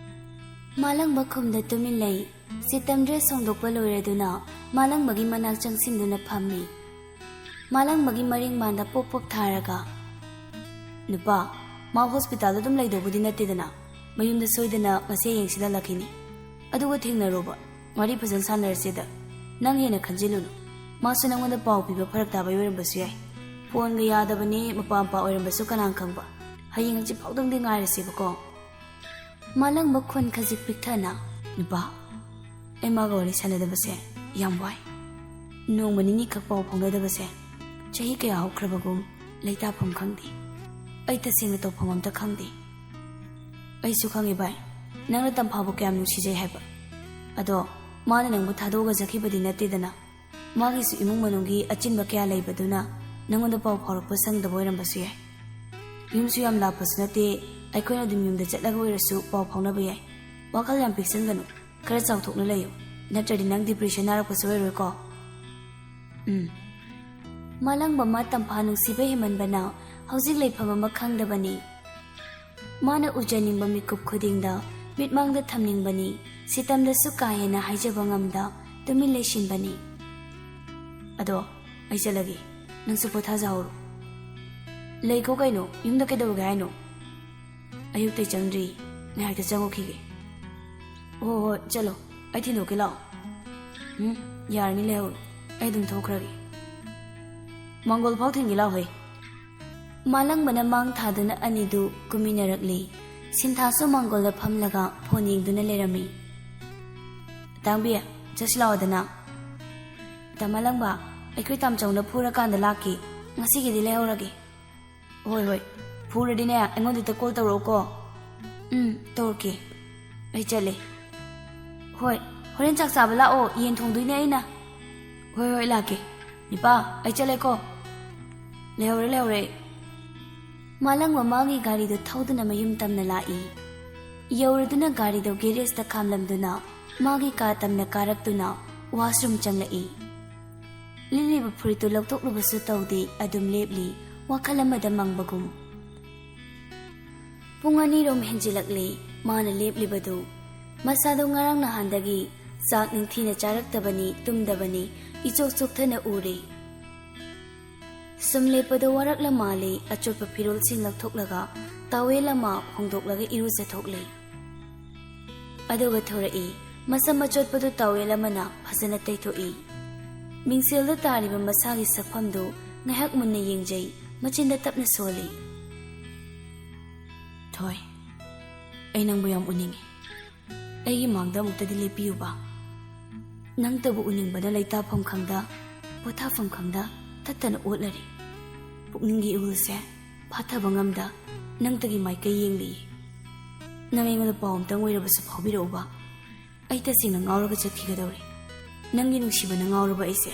ꯃꯥꯂꯪꯕ ꯈꯨꯝꯗ ꯇꯨꯃꯤꯟ ꯂꯩ꯫ ꯁꯤꯇꯝ ꯗ꯭ꯔꯦꯁ ꯍꯣꯡꯗꯣꯛꯄ ꯂꯣꯏꯔꯗꯨꯅ ꯃꯥꯂꯪꯕꯒꯤ ꯃꯅꯥꯛ ꯆꯪꯁꯤꯟꯗꯨꯅ ꯐꯝꯃꯤ꯫ ꯃꯥꯂꯪꯕꯒꯤ ꯃꯔꯤꯡ ꯃꯥꯟꯗ ꯄꯣꯞ ꯄꯣꯞ ꯊꯥꯔꯒ, "ꯅꯨꯄꯥ, ꯃꯥ ꯍꯣꯁꯄꯤꯇꯥꯜꯗ ꯑꯗꯨꯝ ꯂꯩꯗꯧꯕꯗꯤ ꯅꯠꯇꯦꯗꯅ, ꯃꯌꯨꯝꯗ ꯁꯣꯏꯗꯅ ꯉꯁꯤ ꯍꯌꯦꯡꯁꯤꯗ ꯍꯜꯂꯛꯈꯤꯅꯤ꯫ ꯑꯗꯨꯒ ꯊꯦꯡꯅꯔꯣꯕ, ꯋꯥꯔꯤ ꯐꯖꯅ ꯁꯥꯟꯅꯔꯁꯦꯗ꯫ ꯅꯪ ꯍꯦꯟꯅ ꯈꯟꯖꯤꯜꯂꯨꯅꯨ, ꯃꯥꯁꯨ ꯅꯪꯉꯣꯟꯗ ꯄꯥꯎ ꯄꯤꯕ ꯐꯔꯛ ꯇꯥꯕꯩ ꯑꯣꯏꯔꯝꯕꯁꯨ ꯌꯥꯏ꯫ ꯐꯣꯟꯒ ꯌꯥꯗꯕꯅꯦ, ꯃꯄꯥ ꯃꯄꯥ ꯑꯣꯏꯔꯝꯕꯁꯨ ꯀꯅꯥ ꯈꯪꯕ꯫ ꯍꯌꯦꯡ ꯍꯪꯆꯤꯠ ꯐꯥꯎꯗꯪꯗꯤ ꯉꯥꯏꯔꯁꯦꯕꯀꯣ꯫" ꯃꯥꯂꯪꯕ ꯈꯣꯟ ꯈꯖꯤꯛ ꯄꯤꯛꯊꯅ, "ꯅꯨꯄꯥ, ꯑꯩ ꯃꯥꯒ ꯋꯥꯔꯤ ꯁꯥꯟꯅꯗꯕꯁꯦ ꯌꯥꯝ ꯋꯥꯏ꯫ ꯅꯣꯡꯃ ꯅꯤꯅꯤꯈꯛ ꯄꯥꯎ ꯐꯥꯎꯅꯗꯕꯁꯦ ꯆꯍꯤ ꯀꯌꯥ ꯍꯧꯈ꯭ꯔꯕꯒꯨꯝ ꯂꯩꯇꯥꯐꯝ ꯈꯪꯗꯦ꯫ ꯑꯩ ꯇꯁꯦꯡꯅ ꯇꯧꯐꯝ ꯑꯝꯇ ꯈꯪꯗꯦ꯫" "ꯑꯩꯁꯨ ꯈꯪꯉꯦ ꯚꯥꯏ, ꯅꯪꯅ ꯇꯝꯐꯥꯕꯨ ꯀꯌꯥꯝ ꯅꯨꯡꯁꯤꯖꯩ ꯍꯥꯏꯕ꯫ ꯑꯗꯣ ꯃꯥꯅ ꯅꯪꯕꯨ ꯊꯥꯗꯣꯛꯑꯒ ꯆꯠꯈꯤꯕꯗꯤ ꯅꯠꯇꯦꯗꯅ꯫ ꯃꯥꯒꯤꯁꯨ ꯏꯃꯨꯡ ꯃꯅꯨꯡꯒꯤ ꯑꯆꯤꯟꯕ ꯀꯌꯥ ꯂꯩꯕꯗꯨꯅ ꯅꯪꯉꯣꯟꯗ ꯄꯥꯎ ꯐꯥꯎꯔꯛꯄ ꯁꯪꯗꯕ ꯑꯣꯏꯔꯝꯕꯁꯨ ꯌꯥꯏ꯫ ꯌꯨꯝꯁꯨ ꯌꯥꯝ ꯂꯥꯞꯄꯁꯨ ꯅꯠꯇꯦ, ꯑꯩꯈꯣꯏꯅ ꯑꯗꯨꯝ ꯌꯨꯝꯗ ꯆꯠꯂꯒ ꯑꯣꯏꯔꯁꯨ ꯄꯥꯎ ꯐꯥꯎꯅꯕ ꯌꯥꯏ꯫ ꯋꯥꯈꯜ ꯌꯥꯝ ꯄꯤꯛꯁꯟꯒꯅꯨ, ꯈꯔ ꯆꯥꯎꯊꯣꯛꯅ ꯂꯩꯌꯨ, ꯅꯠꯇ꯭ꯔꯗꯤ ꯅꯪ ꯗꯤꯄ꯭ꯔꯦꯁꯟ ꯅꯥꯔꯛꯄꯁꯨ ꯑꯣꯏꯔꯣꯏꯀꯣ꯫" ꯎꯝ꯫ ꯃꯥꯂꯪꯕ ꯃꯥ ꯇꯝꯐꯥ ꯅꯨꯡꯁꯤꯕ ꯍꯦꯟꯃꯟꯕꯅ ꯍꯧꯖꯤꯛ ꯂꯩꯐꯝ ꯑꯃ ꯈꯪꯗꯕꯅꯤ꯫ ꯃꯥꯅ ꯎꯖꯅꯤꯡꯕ ꯃꯤꯀꯨꯞ ꯈꯨꯗꯤꯡꯗ ꯃꯤꯠꯃꯥꯡꯗ ꯊꯝꯅꯤꯡꯕꯅꯤ, ꯁꯤꯇꯝꯗꯁꯨ ꯀꯥ ꯍꯦꯟꯅ ꯍꯥꯏꯖꯕ ꯉꯝꯗ ꯇꯨꯃꯤꯟ ꯂꯩꯁꯤꯟꯕꯅꯤ꯫ "ꯑꯗꯣ ꯑꯩ ꯆꯠꯂꯒꯦ, ꯅꯪꯁꯨ ꯄꯣꯊꯥꯖꯍꯧꯔꯣ꯫" "ꯂꯩꯈꯣ ꯀꯩꯅꯣ, ꯌꯨꯝꯗ ꯀꯩꯗꯧꯔꯨꯒꯦ ꯍꯥꯏꯅꯣ?" "ꯑꯌꯨꯛꯇꯩ ꯆꯪꯗ꯭ꯔꯤ, ꯉꯥꯏꯍꯥꯛꯇ ꯆꯪꯉꯨꯈꯤꯒꯦ꯫" "ꯍꯣ ꯍꯣ, ꯆꯠꯂꯣ, ꯑꯩ ꯊꯤꯟꯗꯣꯛꯀꯦ ꯂꯥꯛꯑꯣ꯫" "ꯎꯝ, ꯌꯥꯔꯅꯤ, ꯂꯩꯍꯧꯔꯣ, ꯑꯩ ꯑꯗꯨꯝ ꯊꯣꯛꯈ꯭ꯔꯒꯦ꯫" "ꯃꯪꯒꯣꯜ ꯐꯥꯎ ꯊꯤꯟꯒꯦ ꯂꯥꯛꯑꯣ ꯍꯦ꯫" ꯃꯥꯂꯪꯕꯅ ꯃꯥꯡ ꯊꯥꯗꯨꯅ ꯑꯅꯤꯗꯨ ꯀꯨꯝꯃꯤꯟꯅꯔꯛꯂꯤ꯫ ꯁꯤꯟꯊꯥꯁꯨ ꯃꯥꯡꯒꯣꯜꯗ ꯐꯝꯂꯒ ꯐꯣꯟ ꯌꯦꯡꯗꯨꯅ ꯂꯩꯔꯝꯃꯤ꯫ "ꯇꯥꯡꯕꯤ, ꯆꯠꯁꯤ ꯂꯥꯛꯑꯣꯗꯅ꯫ ꯇꯥ ꯃꯥꯂꯪꯕ, ꯑꯩꯈꯣꯏ ꯇꯥꯝꯆꯧꯅ ꯐꯨꯔꯀꯥꯟꯗ ꯂꯥꯛꯀꯦ꯫ ꯉꯁꯤꯒꯤꯗꯤ ꯂꯩꯍꯧꯔꯒꯦ꯫" "ꯍꯣꯏ, ꯍꯣꯏ꯫ ꯐꯨꯔꯗꯤꯅꯦ, ꯑꯩꯉꯣꯟꯗ ꯍꯦꯛꯇ ꯀꯣꯜ ꯇꯧꯔꯛꯎꯀꯣ꯫" "ꯎꯝ, ꯇꯧꯔꯛꯀꯦ꯫ ꯑꯩ ꯆꯠꯂꯦ꯫" "ꯍꯣꯏ, ꯍꯣꯔꯦꯟ ꯆꯥꯛ ꯆꯥꯕ ꯂꯥꯛꯑꯣ, ꯌꯦꯟ ꯊꯣꯡꯗꯣꯏꯅꯦ ꯑꯩꯅ꯫" "ꯍꯣꯏ, ꯍꯣꯏ, ꯂꯥꯛꯀꯦ꯫ ꯅꯤꯄꯥ, ꯑꯩ ꯆꯠꯂꯦꯀꯣ꯫" "ꯂꯩꯍꯧꯔꯦ, ꯂꯩꯍꯧꯔꯦ꯫" ꯃꯥꯂꯪꯕ ꯃꯥꯒꯤ ꯒꯥꯔꯤꯗꯨ ꯊꯧꯗꯨꯅ ꯃꯌꯨꯝ ꯇꯝꯅ ꯂꯥꯛꯏ꯫ ꯌꯧꯔꯗꯨꯅ ꯒꯥꯔꯤꯗꯨ ꯒꯦꯔꯦꯖꯇ ꯈꯥꯝꯂꯝꯗꯨꯅ ꯃꯥꯒꯤ ꯀꯥ ꯇꯝꯅ ꯀꯥꯔꯛꯇꯨꯅ ꯋꯥꯁꯔꯨꯝ ꯆꯪꯂꯛꯏ꯫ ꯂꯤꯠꯂꯤꯕ ꯐꯨꯔꯤꯠꯇꯨ ꯂꯧꯊꯣꯛꯂꯨꯕꯁꯨ ꯇꯧꯗꯦ, ꯑꯗꯨꯝ ꯂꯦꯞꯂꯤ, ꯋꯥꯈꯜ ꯑꯃꯗ ꯃꯪꯕꯒꯨꯝ꯫ ꯄꯨꯡ ꯑꯅꯤꯔꯣꯝ ꯍꯦꯟꯖꯤꯜꯂꯛꯂꯦ꯫ ꯃꯥꯅ ꯂꯦꯞꯂꯤꯕꯗꯨ, ꯃꯁꯥꯗꯣ ꯉꯔꯥꯡ ꯅꯍꯥꯟꯗꯒꯤ ꯆꯥꯛ ꯅꯤꯡꯊꯤꯅ ꯆꯥꯔꯛꯇꯕꯅꯤ, ꯇꯨꯝꯗꯕꯅꯤ, ꯏꯆꯣꯛ ꯆꯣꯛꯊꯅ ꯎꯔꯦ꯫ ꯁꯨꯝ ꯂꯦꯞꯄꯗꯣ ꯋꯥꯔꯛꯂ ꯃꯥꯜꯂꯦ, ꯑꯆꯣꯠꯄ ꯐꯤꯔꯣꯜꯁꯤꯡ ꯂꯧꯊꯣꯛꯂꯒ ꯇꯥꯋꯦꯜ ꯑꯃ ꯍꯣꯡꯗꯣꯛꯂꯒ ꯏꯔꯨꯖꯊꯣꯛꯂꯦ꯫ ꯑꯗꯨꯒ ꯊꯣꯔꯛꯏ꯫ ꯃꯁꯝ ꯑꯆꯣꯠꯄꯗꯨ ꯇꯥꯋꯦꯜ ꯑꯃꯅ ꯐꯖꯅ ꯇꯩꯊꯣꯛꯏ꯫ ꯃꯤꯡꯁꯦꯜꯗ ꯇꯥꯔꯤꯕ ꯃꯁꯥꯒꯤ ꯁꯛꯐꯝꯗꯨ ꯉꯥꯏꯍꯥꯛ ꯃꯨꯟꯅ ꯌꯦꯡꯖꯩ, ꯃꯆꯤꯟꯗ ꯇꯞꯅ ꯁꯣꯜꯂꯤ꯫ "ꯊꯣꯏ, ꯑꯩ ꯅꯪꯕꯨ ꯌꯥꯝ ꯎꯅꯤꯡꯉꯤ꯫ ꯑꯩꯒꯤ ꯃꯥꯡꯗ ꯑꯃꯨꯛꯇꯗꯤ ꯂꯦꯞꯄꯤꯌꯨꯕ꯫ ꯅꯪꯇꯕꯨ ꯎꯅꯤꯡꯕꯅ ꯂꯩꯇꯥꯐꯝ ꯈꯪꯗ, ꯄꯣꯊꯥꯐꯝ ꯈꯪꯗ ꯇꯠꯇꯅ ꯑꯣꯠꯂꯔꯤ꯫ ꯄꯨꯛꯅꯤꯡꯒꯤ ꯏꯍꯨꯜꯁꯦ ꯐꯥꯊꯕ ꯉꯝꯗ ꯅꯪꯇꯒꯤ ꯃꯥꯏꯀꯩ ꯌꯦꯡꯂꯤꯌꯦ꯫ ꯅꯪ ꯑꯩꯉꯣꯟꯗ ꯄꯥꯎ ꯑꯝꯇꯪ ꯑꯣꯏꯔꯕꯁꯨ ꯐꯥꯎꯕꯤꯔꯛꯎꯕ꯫ ꯑꯩ ꯇꯁꯦꯡꯅ ꯉꯥꯎꯔꯒ ꯆꯠꯈꯤꯒꯗꯧꯔꯦ꯫ ꯅꯪꯒꯤ ꯅꯨꯡꯁꯤꯕꯅ ꯉꯥꯎꯔꯕ ꯑꯩꯁꯦ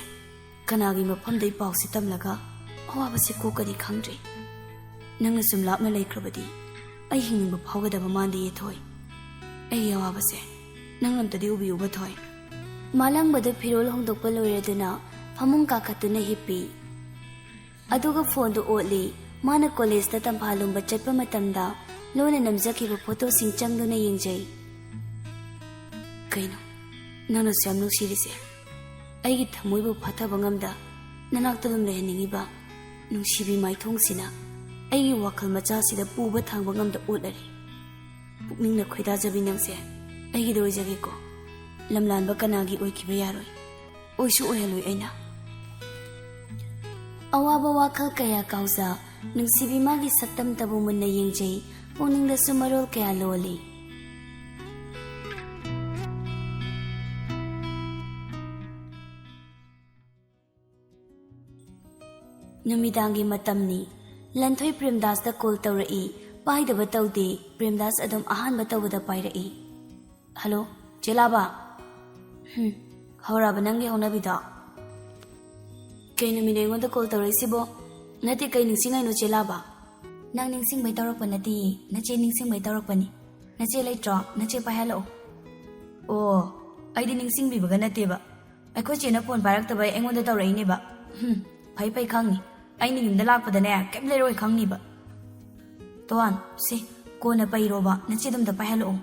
ꯀꯅꯥꯒꯤ ꯃꯐꯝꯗ ꯑꯩ ꯄꯥꯎꯁꯦ ꯇꯝꯂꯒ ꯑꯋꯥꯕꯁꯦ ꯀꯣꯛꯀꯅꯤ ꯈꯪꯗ꯭ꯔꯦ꯫ ꯅꯪꯅ ꯁꯨꯝ ꯂꯥꯞꯅ ꯂꯩꯈ꯭ꯔꯕꯗꯤ ꯑꯩ ꯍꯤꯡꯅꯤꯡꯕ ꯐꯥꯎꯒꯗꯕ ꯃꯥꯟꯗꯦ, ꯊꯣꯏ꯫ ꯑꯩꯒꯤ ꯑꯋꯥꯕꯁꯦ ꯅꯪ ꯑꯝꯇꯗꯤ ꯎꯕꯤꯌꯨꯕ, ꯊꯣꯏ꯫" ꯃꯥꯂꯪꯕꯗꯨ ꯐꯤꯔꯣꯜ ꯍꯣꯡꯗꯣꯛꯄ ꯂꯣꯏꯔꯗꯨꯅ ꯐꯃꯨꯡ ꯀꯥꯈꯠꯇꯨꯅ ꯍꯤꯞꯄꯤ꯫ ꯑꯗꯨꯒ ꯐꯣꯟꯗꯨ ꯑꯣꯠꯂꯤ꯫ ꯃꯥꯅ ꯀꯣꯂꯦꯖꯇ ꯇꯝꯐꯥ ꯂꯨꯝꯕ ꯆꯠꯄ ꯃꯇꯝꯗ ꯂꯣꯟꯅ ꯅꯝꯖꯈꯤꯕ ꯐꯣꯇꯣꯁꯤꯡ ꯆꯪꯗꯨꯅ ꯌꯦꯡꯖꯩ꯫ "ꯀꯩꯅꯣ, ꯅꯪꯅꯁꯨ ꯌꯥꯝ ꯅꯨꯡꯁꯤꯔꯤꯁꯦ? ꯑꯩꯒꯤ ꯊꯃꯣꯏꯕꯨ ꯐꯥꯊꯕ ꯉꯝꯗ ꯅꯅꯥꯛꯇ ꯑꯗꯨꯝ ꯂꯩꯍꯟꯅꯤꯡꯉꯤꯕ ꯅꯨꯡꯁꯤꯕꯤ ꯃꯥꯏꯊꯣꯡꯁꯤꯅ ꯑꯩꯒꯤ ꯋꯥꯈꯜ ꯃꯆꯥꯁꯤꯗ ꯄꯨꯕ ꯊꯥꯡꯕ ꯉꯝꯗ ꯑꯣꯠꯂꯔꯤ꯫ ꯄꯨꯛꯅꯤꯡꯅ ꯈꯣꯏꯗꯥꯖꯕꯤ ꯅꯪꯁꯦ ꯑꯩꯒꯤꯗ ꯑꯣꯏꯖꯒꯦꯀꯣ꯫ ꯂꯝꯂꯥꯟꯕ ꯀꯅꯥꯒꯤ ꯑꯣꯏꯈꯤꯕ ꯌꯥꯔꯣꯏ꯫ ꯑꯣꯏꯁꯨ ꯑꯣꯏꯍꯜꯂꯣꯏ ꯑꯩꯅ꯫" ꯑꯋꯥꯕ ꯋꯥꯈꯜ ꯀꯌꯥ ꯀꯥꯎꯖ ꯅꯨꯡꯁꯤꯕꯤ ꯃꯥꯒꯤ ꯁꯛꯇꯝꯇꯕꯨ ꯃꯨꯟꯅ ꯌꯦꯡꯖꯩ, ꯄꯨꯛꯅꯤꯡꯗꯁꯨ ꯃꯔꯣꯜ ꯀꯌꯥ ꯂꯣꯜꯂꯤ꯫ ꯅꯨꯃꯤꯗꯥꯡꯒꯤ ꯃꯇꯝꯅꯤ꯫ ꯂꯟꯊꯣꯏ ꯄ꯭ꯔꯦꯝꯗꯥꯁꯇ ꯀꯣꯜ ꯇꯧꯔꯛꯏ꯫ ꯄꯥꯏꯗꯕ ꯇꯧꯗꯦ꯫ ꯄ꯭ꯔꯦꯝꯗꯥꯁ ꯑꯗꯨꯝ ꯑꯍꯥꯟꯕ ꯇꯧꯕꯗ ꯄꯥꯏꯔꯛꯏ꯫ "ꯍꯜꯂꯣ, ꯆꯦ ꯂꯥꯕ?" "ꯍꯝ, ꯍꯧꯔꯛꯑꯕ ꯅꯪꯒꯤ ꯍꯧꯅꯕꯤꯗꯣ?" "ꯀꯩ ꯅꯨꯃꯤꯠꯅꯣ ꯑꯩꯉꯣꯟꯗ ꯀꯣꯜ ꯇꯧꯔꯛꯏꯁꯤꯕꯣ? ꯅꯠꯇꯦ, ꯀꯩ ꯅꯤꯡꯁꯤꯡꯉꯩꯅꯣ ꯆꯦ ꯂꯥꯕ?" "ꯅꯪ ꯅꯤꯡꯁꯤꯡꯕꯩ ꯇꯧꯔꯛꯄ ꯅꯠꯇꯦꯌꯦ, ꯅꯆꯦ ꯅꯤꯡꯁꯤꯡꯕꯩ ꯇꯧꯔꯛꯄꯅꯤ꯫ ꯅꯆꯦ ꯂꯩꯇ꯭ꯔꯣ? ꯅꯆꯦ ꯄꯥꯏꯍꯜꯂꯛꯑꯣ꯫" "ꯑꯣ, ꯑꯩꯗꯤ ꯅꯤꯡꯁꯤꯡꯕꯤꯕꯒ ꯅꯠꯇꯦꯕ꯫ ꯑꯩꯈꯣꯏ ꯆꯦꯅ ꯐꯣꯟ ꯄꯥꯏꯔꯛꯇꯕꯩ ꯑꯩꯉꯣꯟꯗ ꯇꯧꯔꯛꯏꯅꯦꯕ꯫ ꯍꯝ, ꯐꯩ ꯐꯩ ꯈꯪꯅꯤ꯫ ꯑꯩꯅ ꯌꯨꯝꯗ ꯂꯥꯛꯄꯗꯅꯦ, ꯀꯩꯝ ꯂꯩꯔꯣꯏ ꯈꯪꯅꯤꯕ꯫ ꯇꯣꯟ, ꯁꯦ, ꯀꯣꯟꯅ ꯄꯩꯔꯣꯕ, ꯅꯆꯦꯗꯨꯝꯇ ꯄꯥꯏꯍꯜꯂꯛꯑꯣ꯫"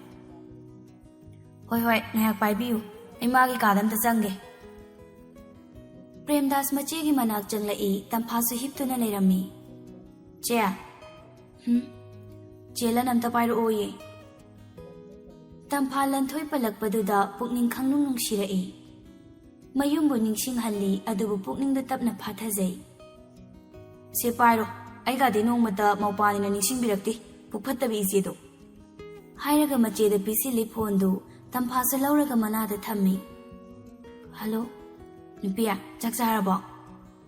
"ꯍꯣꯏ ꯍꯣꯏ, ꯉꯥꯏꯍꯥꯛ ꯄꯥꯏꯕꯤꯌꯨ꯫ ꯑꯩ ꯃꯥꯒꯤ ꯀꯥꯗ ꯑꯝꯇ ꯆꯪꯒꯦ꯫" ꯄ꯭ꯔꯦꯝꯗꯥꯁ ꯃꯆꯦꯒꯤ ꯃꯅꯥꯛ ꯆꯪꯂꯛꯏ꯫ ꯇꯝꯐꯥꯁꯨ ꯍꯤꯞꯇꯨꯅ ꯂꯩꯔꯝꯃꯤ꯫ "ꯆꯦ꯫" "ꯍꯝ?" "ꯆꯦ ꯂꯟ ꯑꯝꯇ ꯄꯥꯏꯔꯛꯑꯣꯌꯦ꯫" ꯇꯝꯐꯥ ꯂꯟꯊꯣꯏ ꯄꯜꯂꯛꯄꯗꯨꯗ ꯄꯨꯛꯅꯤꯡ ꯈꯪꯅꯨꯡ ꯅꯨꯡꯁꯤꯔꯛꯏ꯫ ꯃꯌꯨꯝꯕꯨ ꯅꯤꯡꯁꯤꯡꯍꯜꯂꯤ, ꯑꯗꯨꯕꯨ ꯄꯨꯛꯅꯤꯡꯗ ꯇꯞꯅ ꯐꯥꯊꯖꯩ꯫ "ꯁꯦ ꯄꯥꯏꯔꯣ, ꯑꯩꯒꯗꯤ ꯅꯣꯡꯃꯇ ꯃꯧꯄꯥꯅꯤꯅ ꯅꯤꯡꯁꯤꯡꯕꯤꯔꯛꯇꯦ, ꯄꯨꯛ ꯐꯠꯇꯕꯤ ꯏꯆꯦꯗꯣ꯫" ꯍꯥꯏꯔꯒ ꯃꯆꯦꯗ ꯄꯤꯁꯤꯜꯂꯤ ꯐꯣꯟꯗꯨ꯫ ꯇꯝꯐꯥꯁꯨ ꯂꯧꯔꯒ ꯃꯅꯥꯗ ꯊꯝꯃꯤ꯫ "ꯍꯜꯂꯣ, ꯅꯨꯄꯤ, ꯆꯥꯛ ꯆꯥꯔꯕꯣ?"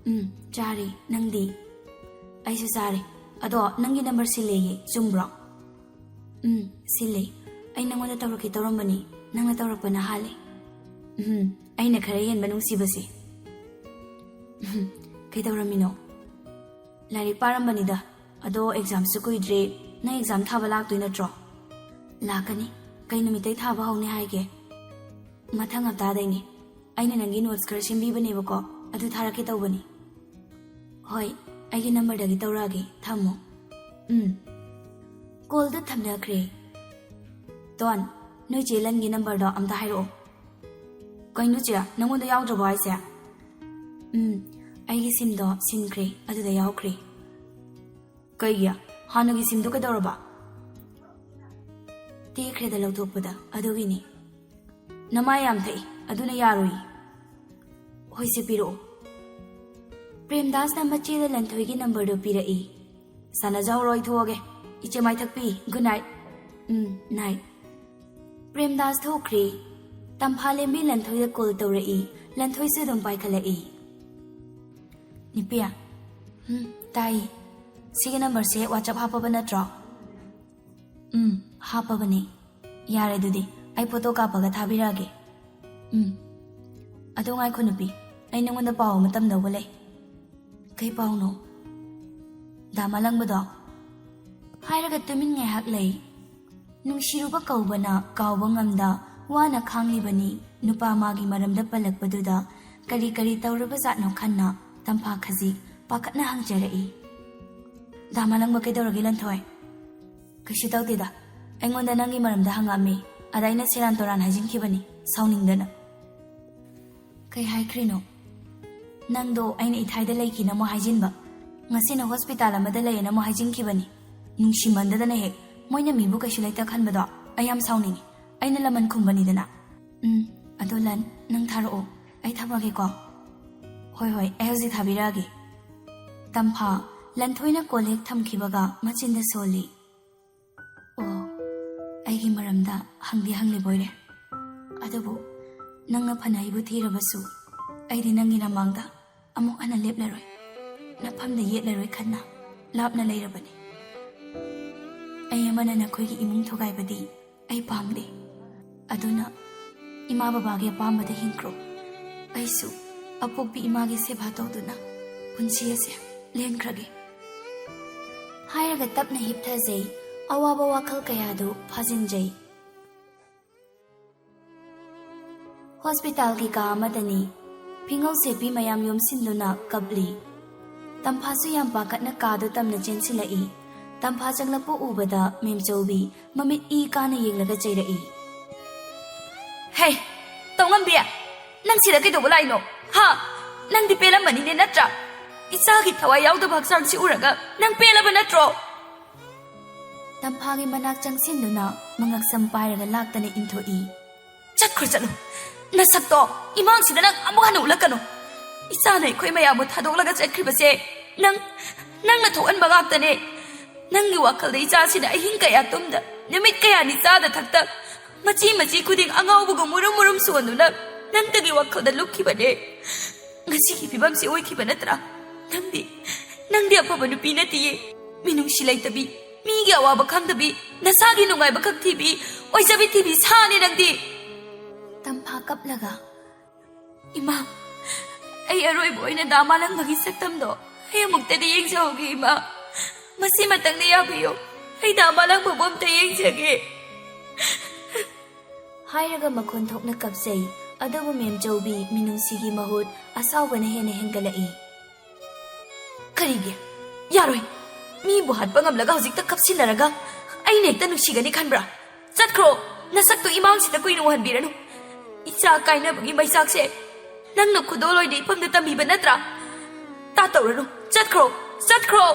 "ꯎꯝ, ꯆꯥꯔꯦ꯫ ꯅꯪꯗꯤ?" "ꯑꯩꯁꯨ ꯆꯥꯔꯦ꯫ ꯑꯗꯣ ꯅꯪꯒꯤ ꯅꯝꯕꯔ ꯁꯤꯜꯂꯦꯌꯦ, ꯆꯨꯝꯕ꯭ꯔꯣ?" "ꯎꯝ, ꯁꯤꯜꯂꯦ꯫ ꯑꯩ ꯅꯪꯉꯣꯟꯗ ꯇꯧꯔꯛꯀꯦ ꯇꯧꯔꯝꯕꯅꯤ, ꯅꯪꯅ ꯇꯧꯔꯛꯄꯅ ꯍꯥꯜꯂꯦ꯫" "ꯎꯝ, ꯑꯩꯅ ꯈꯔ ꯍꯦꯟꯕ ꯅꯨꯡꯁꯤꯕꯁꯦ꯫" "ꯎꯝ, ꯀꯩꯗꯧꯔꯝꯃꯤꯅꯣ?" "ꯂꯥꯏꯔꯤꯛ ꯄꯥꯔꯝꯕꯅꯤꯗ꯫ ꯑꯗꯣ ꯑꯦꯛꯖꯥꯝꯁꯨ ꯀꯨꯏꯗ꯭ꯔꯦ꯫ ꯅꯪ ꯑꯦꯛꯖꯥꯝ ꯊꯥꯕ ꯂꯥꯛꯇꯣꯏ ꯅꯠꯇ꯭ꯔꯣ?" "ꯂꯥꯛꯀꯅꯤ꯫ ꯀꯩ ꯅꯨꯃꯤꯠꯇꯩ ꯊꯥꯕ ꯍꯧꯅꯤ ꯍꯥꯏꯒꯦ?" "ꯃꯊꯪ ꯍꯞꯇꯥꯗꯩꯅꯦ꯫ ꯑꯩꯅ ꯅꯪꯒꯤ ꯅꯣꯠꯁ ꯈꯔ ꯁꯦꯝꯕꯤꯕꯅꯦꯕꯀꯣ, ꯑꯗꯨ ꯊꯥꯔꯛꯀꯦ ꯇꯧꯕꯅꯤ꯫" "ꯍꯣꯏ, ꯑꯩꯒꯤ ꯅꯝꯕꯔꯗꯒꯤ ꯇꯧꯔꯛꯑꯒꯦ꯫ ꯊꯝꯃꯣ꯫" "ꯎꯝ꯫" ꯀꯣꯜꯗ ꯊꯝꯅꯈ꯭ꯔꯦ꯫ "ꯇꯣꯟ, ꯅꯣꯏ ꯆꯦ ꯂꯟꯒꯤ ꯅꯝꯕꯔꯗꯣ ꯑꯝꯇ ꯍꯥꯏꯔꯛꯑꯣ꯫" "ꯀꯩꯅꯣ ꯆꯦ, ꯅꯪꯉꯣꯟꯗ ꯌꯥꯎꯗ꯭ꯔꯕꯣ ꯍꯥꯏꯁꯦ?" "ꯎꯝ, ꯑꯩꯒꯤ ꯁꯤꯝꯗꯣ ꯁꯤꯟꯈ꯭ꯔꯦ, ꯑꯗꯨꯗ ꯌꯥꯎꯈ꯭ꯔꯦ꯫" "ꯀꯩꯒꯤ? ꯍꯥꯟꯅꯒꯤ ꯁꯤꯝꯗꯣ ꯀꯩꯗꯧꯔꯕ?" "ꯇꯦꯛꯈ꯭ꯔꯦꯗ ꯂꯧꯊꯣꯛꯄꯗ, ꯑꯗꯨꯒꯤꯅꯤ꯫" "ꯅꯃꯥꯏ ꯌꯥꯝ ꯊꯛꯏ, ꯑꯗꯨꯅ ꯌꯥꯔꯣꯏ꯫" "ꯍꯣꯏꯁꯦ, ꯄꯤꯔꯛꯑꯣ꯫" ꯄ꯭ꯔꯦꯝꯗꯥꯁꯅ ꯃꯆꯦꯗ ꯂꯟꯊꯣꯏꯒꯤ ꯅꯝꯕꯔꯗꯨ ꯄꯤꯔꯛꯏ꯫ ꯁꯥꯟꯅꯖꯍꯧꯔꯣ, ꯑꯩ ꯊꯣꯛꯑꯒꯦ꯫ ꯏꯆꯦ ꯃꯥꯏꯊꯛꯄꯤ, good night꯫ ꯎꯝ, night꯫ ꯄ꯭ꯔꯦꯝꯗꯥꯁ ꯊꯣꯛꯈ꯭ꯔꯦ꯫ ꯇꯝꯐꯥꯂꯦꯝꯕꯤ ꯂꯟꯊꯣꯏꯗ call ꯇꯧꯔꯛꯏ꯫ ꯂꯟꯊꯣꯏꯁꯨ ꯑꯗꯨꯝ ꯄꯥꯏꯈꯠꯂꯛꯏ꯫ ꯅꯤꯄꯤ꯫ ꯎꯝ, ꯇꯥꯏ꯫ ꯁꯤꯒꯤ numberꯁꯦ WhatsApp ꯍꯥꯞꯄꯕ ꯅꯠꯇ꯭ꯔꯣ? ꯎꯝ, ꯍꯥꯞꯄꯕꯅꯦ꯫ ꯌꯥꯔꯦ, ꯑꯗꯨꯗꯤ ꯑꯩ photo ꯀꯥꯞꯄꯒ ꯊꯥꯕꯤꯔꯛꯑꯒꯦ꯫ ꯎꯝ꯫ ꯑꯗꯣ ꯉꯥꯏꯈꯣ ꯅꯨꯄꯤ, ꯑꯩ ꯅꯉꯣꯟꯗ ꯄꯥꯎ ꯑꯃ ꯇꯝꯗꯧꯕ ꯂꯩ꯫ ꯀꯩ ꯄꯥꯎꯅꯣ? ꯗꯥ ꯃꯥꯂꯪꯕꯗꯣ? ꯍꯥꯏꯔꯒ ꯇꯨꯃꯤꯟ ꯉꯥꯏꯍꯥꯛ ꯂꯩ꯫ ꯅꯨꯡꯁꯤꯔꯨꯕ ꯀꯧꯕꯅ ꯀꯥꯎꯕ ꯉꯝꯗ ꯋꯥꯅ ꯈꯥꯡꯂꯤꯕꯅꯤ꯫ ꯅꯨꯄꯥ ꯃꯥꯒꯤ ꯃꯔꯝꯗ ꯄꯜꯂꯛꯄꯗꯨꯗ ꯀꯔꯤ ꯀꯔꯤ ꯇꯧꯔꯕꯖꯥꯠꯅꯣ ꯈꯟꯅ ꯇꯝꯐꯥ ꯈꯖꯤꯛ ꯄꯥꯈꯠꯅ ꯍꯪꯖꯔꯛꯏ꯫ ꯗꯥ ꯃꯥꯂꯪꯕ ꯀꯩꯗꯧꯔꯒꯦ ꯂꯟꯊꯣꯏ? ꯀꯩꯁꯨ ꯇꯧꯗꯦꯗ꯫ ꯑꯩꯉꯣꯟꯗ ꯅꯪꯒꯤ ꯃꯔꯝꯗ ꯍꯪꯉꯛꯑꯝꯃꯤ꯫ ꯑꯗ ꯑꯩꯅ ꯁꯦꯔꯥꯟ ꯇꯣꯔꯥꯟ ꯍꯥꯏꯖꯤꯟꯈꯤꯕꯅꯤ, ꯁꯥꯎꯅꯤꯡꯗꯅ꯫ ꯀꯩ ꯍꯥꯏꯈ꯭ꯔꯤꯅꯣ? ꯅꯪꯗꯣ ꯑꯩꯅ ꯏꯊꯥꯏꯗ ꯂꯩꯈꯤꯅ ꯑꯃꯨꯛ ꯍꯥꯏꯖꯤꯟꯕ, ꯉꯁꯤꯅ hospital ꯑꯃꯗ ꯂꯩꯌꯦꯅ ꯑꯃꯨꯛ ꯍꯥꯏꯖꯤꯟꯈꯤꯕꯅꯤ꯫ ꯅꯨꯡꯁꯤꯃꯟꯗꯗꯅ ꯍꯦꯛ ꯃꯣꯏꯅ ꯃꯤꯕꯨ ꯀꯩꯁꯨ ꯂꯩꯇ ꯈꯟꯕꯗꯣ ꯑꯩ ꯌꯥꯝ ꯁꯥꯎꯅꯤꯡꯉꯤ꯫ ꯑꯩꯅ ꯂꯃꯟ ꯈꯨꯝꯕꯅꯤꯗꯅ꯫ ꯎꯝ, ꯑꯗꯣ ꯂꯟ, ꯅꯪ ꯊꯥꯔꯛꯑꯣ, ꯑꯩ ꯊꯝꯃꯒꯦꯀꯣ꯫ ꯍꯣꯏ, ꯍꯣꯏ, ꯑꯩ ꯍꯧꯖꯤꯛ ꯊꯥꯕꯤꯔꯛꯑꯒꯦ꯫ ꯇꯝꯐꯥ, ꯂꯟꯊꯣꯏꯅ call ꯍꯦꯛ ꯊꯝꯈꯤꯕꯒ ꯃꯆꯤꯟꯗ ꯁꯣꯜꯂꯤ꯫ ꯑꯣ, ꯑꯩꯒꯤ ꯃꯔꯝꯗ ꯍꯪꯗꯤ ꯍꯪꯂꯤꯕꯣꯏꯔꯦ꯫ ꯑꯗꯨꯕꯨ ꯅꯪꯅ ꯐꯅ ꯑꯩꯕꯨ ꯊꯤꯔꯕꯁꯨ ꯑꯩꯗꯤ ꯅꯪꯒꯤ ꯅꯃꯥꯡꯗ ꯑꯃꯨꯛ ꯍꯟꯅ ꯂꯦꯞꯂꯔꯣꯏ, ꯅꯐꯝꯗ ꯌꯦꯠꯂꯔꯣꯏ ꯈꯟꯅ ꯂꯥꯞꯅ ꯂꯩꯔꯕꯅꯤ꯫ ꯑꯩ ꯑꯃꯅ ꯅꯈꯣꯏꯒꯤ ꯏꯃꯨꯡ ꯊꯨꯒꯥꯏꯕꯗꯤ ꯑꯩ ꯄꯥꯝꯗꯦ꯫ ꯑꯗꯨꯅ ꯏꯃꯥ ꯕꯕꯥꯒꯤ ꯑꯄꯥꯝꯕꯗ ꯍꯤꯡꯈ꯭ꯔꯣ꯫ ꯑꯩꯁꯨ ꯑꯄꯣꯛꯄꯤ ꯏꯃꯥꯒꯤ ꯁꯦꯕꯥ ꯇꯧꯗꯨꯅ ꯄꯨꯟꯁꯤ ꯑꯁꯦ ꯂꯦꯟꯈ꯭ꯔꯒꯦ꯫ ꯍꯥꯏꯔꯒ ꯇꯞꯅ ꯍꯤꯞꯊꯖꯩ꯫ ꯑꯋꯥꯕ ꯋꯥꯈꯜ ꯀꯌꯥꯗꯨ ꯐꯥꯖꯤꯟꯖꯩ꯫ Hospitalꯒꯤ ꯀꯥ ꯑꯃꯗꯅꯤ꯫ ꯐꯤꯉꯧ ꯁꯦꯠꯄꯤ ꯃꯌꯥꯝ ꯌꯣꯝꯁꯤꯟꯗꯨꯅ ꯀꯞꯂꯤ꯫ ꯇꯝꯐꯥꯁꯨ ꯌꯥꯝ ꯄꯥꯈꯠꯅ ꯀꯥꯗꯨ ꯇꯝꯅ ꯆꯦꯟꯁꯤꯜꯂꯛꯏ꯫ ꯇꯝꯐꯥ ꯆꯪꯂꯛꯄ ꯎꯕꯗ ꯃꯦꯝꯆꯧꯕꯤ ꯃꯃꯤꯠ ꯏ ꯀꯥꯅ ꯌꯦꯡꯂꯒ ꯆꯩꯔꯛꯏ꯫ ꯍꯦ, ꯇꯧꯉꯝꯕꯤ, ꯅꯪ ꯁꯤꯗ ꯀꯩꯗꯧꯕ ꯂꯥꯛꯏꯅꯣ? ꯍꯥ? ꯅꯪꯗꯤ ꯄꯦꯜꯂꯝꯃꯅꯤꯅꯦ, ꯅꯠꯇ꯭ꯔꯥ? ꯏꯆꯥꯒꯤ ꯊꯋꯥꯏ ꯌꯥꯎꯗꯕ ꯍꯛꯆꯥꯡꯁꯤ ꯎꯔꯒ ꯅꯪ ꯄꯦꯜꯂꯕ ꯅꯠꯇ꯭ꯔꯣ? ꯇꯝꯐꯥꯒꯤ ꯃꯅꯥꯛ ꯆꯪꯁꯤꯟꯗꯨꯅ ꯃꯉꯛꯁꯝ ꯄꯥꯏꯔꯒ ꯂꯥꯛꯇꯅ ꯏꯟꯊꯣꯛꯏ꯫ ꯆꯠꯈ꯭ꯔꯣ, ꯆꯠꯂꯣ꯫ ꯅꯁꯛꯇꯣ ꯏꯃꯥꯡꯁꯤꯗ ꯅꯪ ꯑꯃꯨꯛ ꯍꯟꯅ ꯎꯠꯂꯛꯀꯅꯨ꯫ ꯏꯆꯥꯅ ꯑꯩꯈꯣꯏ ꯃꯌꯥꯝꯕꯨ ꯊꯥꯗꯣꯛꯂꯒ ꯆꯠꯈ꯭ꯔꯤꯕꯁꯦ ꯅꯪ, ꯅꯪꯅ ꯊꯣꯛꯍꯟꯕ ꯉꯥꯛꯇꯅꯦ꯫ ꯅꯪꯒꯤ ꯋꯥꯈꯜꯗ ꯏꯆꯥꯁꯤꯅ ꯑꯍꯤꯡ ꯀꯌꯥ ꯇꯨꯝꯗ, ꯅꯨꯃꯤꯠ ꯀꯌꯥꯅꯤ ꯆꯥꯗ ꯊꯛꯇ, ꯃꯆꯤ ꯃꯆꯤ ꯈꯨꯗꯤꯡ ꯑꯉꯥꯎꯕꯒꯨꯝ ꯃꯨꯔꯨꯝ ꯃꯨꯔꯨꯝ ꯁꯣꯟꯗꯨꯅ ꯅꯪꯇꯒꯤ ꯋꯥꯈꯜꯗ ꯂꯨꯞꯈꯤꯕꯅꯦ꯫ ꯉꯁꯤꯒꯤ ꯐꯤꯕꯝꯁꯤ ꯑꯣꯏꯈꯤꯕ ꯅꯠꯇ꯭ꯔꯥ? ꯅꯪꯗꯤ, ꯅꯪꯗꯤ ꯑꯐꯕ ꯅꯨꯄꯤ ꯅꯠꯇꯤꯌꯦ꯫ ꯃꯤꯅꯨꯡꯁꯤ ꯂꯩꯇꯕꯤ, ꯃꯤꯒꯤ ꯑꯋꯥꯕ ꯈꯪꯗꯕꯤ, ꯅꯁꯥꯒꯤ ꯅꯨꯡꯉꯥꯏꯕ ꯈꯛ ꯊꯤꯕꯤ, ꯑꯣꯏꯖꯕꯤ ꯊꯤꯕꯤ ꯁꯥꯅꯦ ꯅꯪꯗꯤ꯫ ꯇꯝꯐꯥ ꯀꯞꯂꯒ, "ꯏꯃꯥ, ꯑꯩ ꯑꯔꯣꯏꯕ ꯑꯣꯏꯅ ꯗꯥ ꯃꯥꯂꯪꯕꯒꯤ ꯁꯛꯇꯝꯗꯣ ꯑꯩ ꯑꯃꯨꯛꯇꯗꯤ ꯌꯦꯡꯖꯍꯧꯒꯦ, ꯏꯃꯥ꯫ ꯃꯁꯤꯃꯇꯪꯗꯤ ꯌꯥꯕꯤꯌꯨ꯫ ꯑꯩ ꯗꯥ ꯃꯥꯂꯪꯕꯕꯨ ꯑꯝꯇ ꯌꯦꯡꯖꯒꯦ꯫" ꯍꯥꯏꯔꯒ ꯃꯈꯣꯟ ꯊꯣꯛꯅ ꯀꯞꯆꯩ꯫ ꯑꯗꯨꯕꯨ ꯃꯦꯝꯆꯧꯕꯤ ꯃꯤꯅꯨꯡꯁꯤꯒꯤ ꯃꯍꯨꯠ ꯑꯁꯥꯎꯕꯅ ꯍꯦꯟꯅ ꯍꯦꯟꯒꯠꯂꯛꯏ꯫ "ꯀꯔꯤꯒꯤ? ꯌꯥꯔꯣꯏ꯫ ꯃꯤꯕꯨ ꯍꯥꯠꯄ ꯉꯝꯂꯒ ꯍꯧꯖꯤꯛꯇ ꯀꯞꯁꯤꯟꯅꯔꯒ ꯑꯩꯅ ꯍꯦꯛꯇ ꯅꯨꯡꯁꯤꯒꯅꯤ ꯈꯟꯕ꯭ꯔꯥ? ꯆꯠꯈ꯭ꯔꯣ꯫ ꯅꯁꯛꯇꯨ ꯏꯃꯥꯡꯁꯤꯗ ꯀꯨꯏꯅ ꯎꯍꯟꯕꯤꯔꯅꯨ꯫ ꯏꯆꯥ ꯀꯥꯏꯅꯕꯒꯤ ꯃꯩꯆꯥꯛꯁꯦ ꯅꯪꯅ ꯈꯨꯗꯣꯜ ꯑꯣꯏꯅ ꯏꯐꯝꯗ ꯇꯝꯕꯤꯕ ꯅꯠꯇ꯭ꯔꯥ? ꯇꯥꯇꯧꯔꯅꯨ꯫ ꯆꯠꯈ꯭ꯔꯣ, ꯆꯠꯈ꯭ꯔꯣ꯫"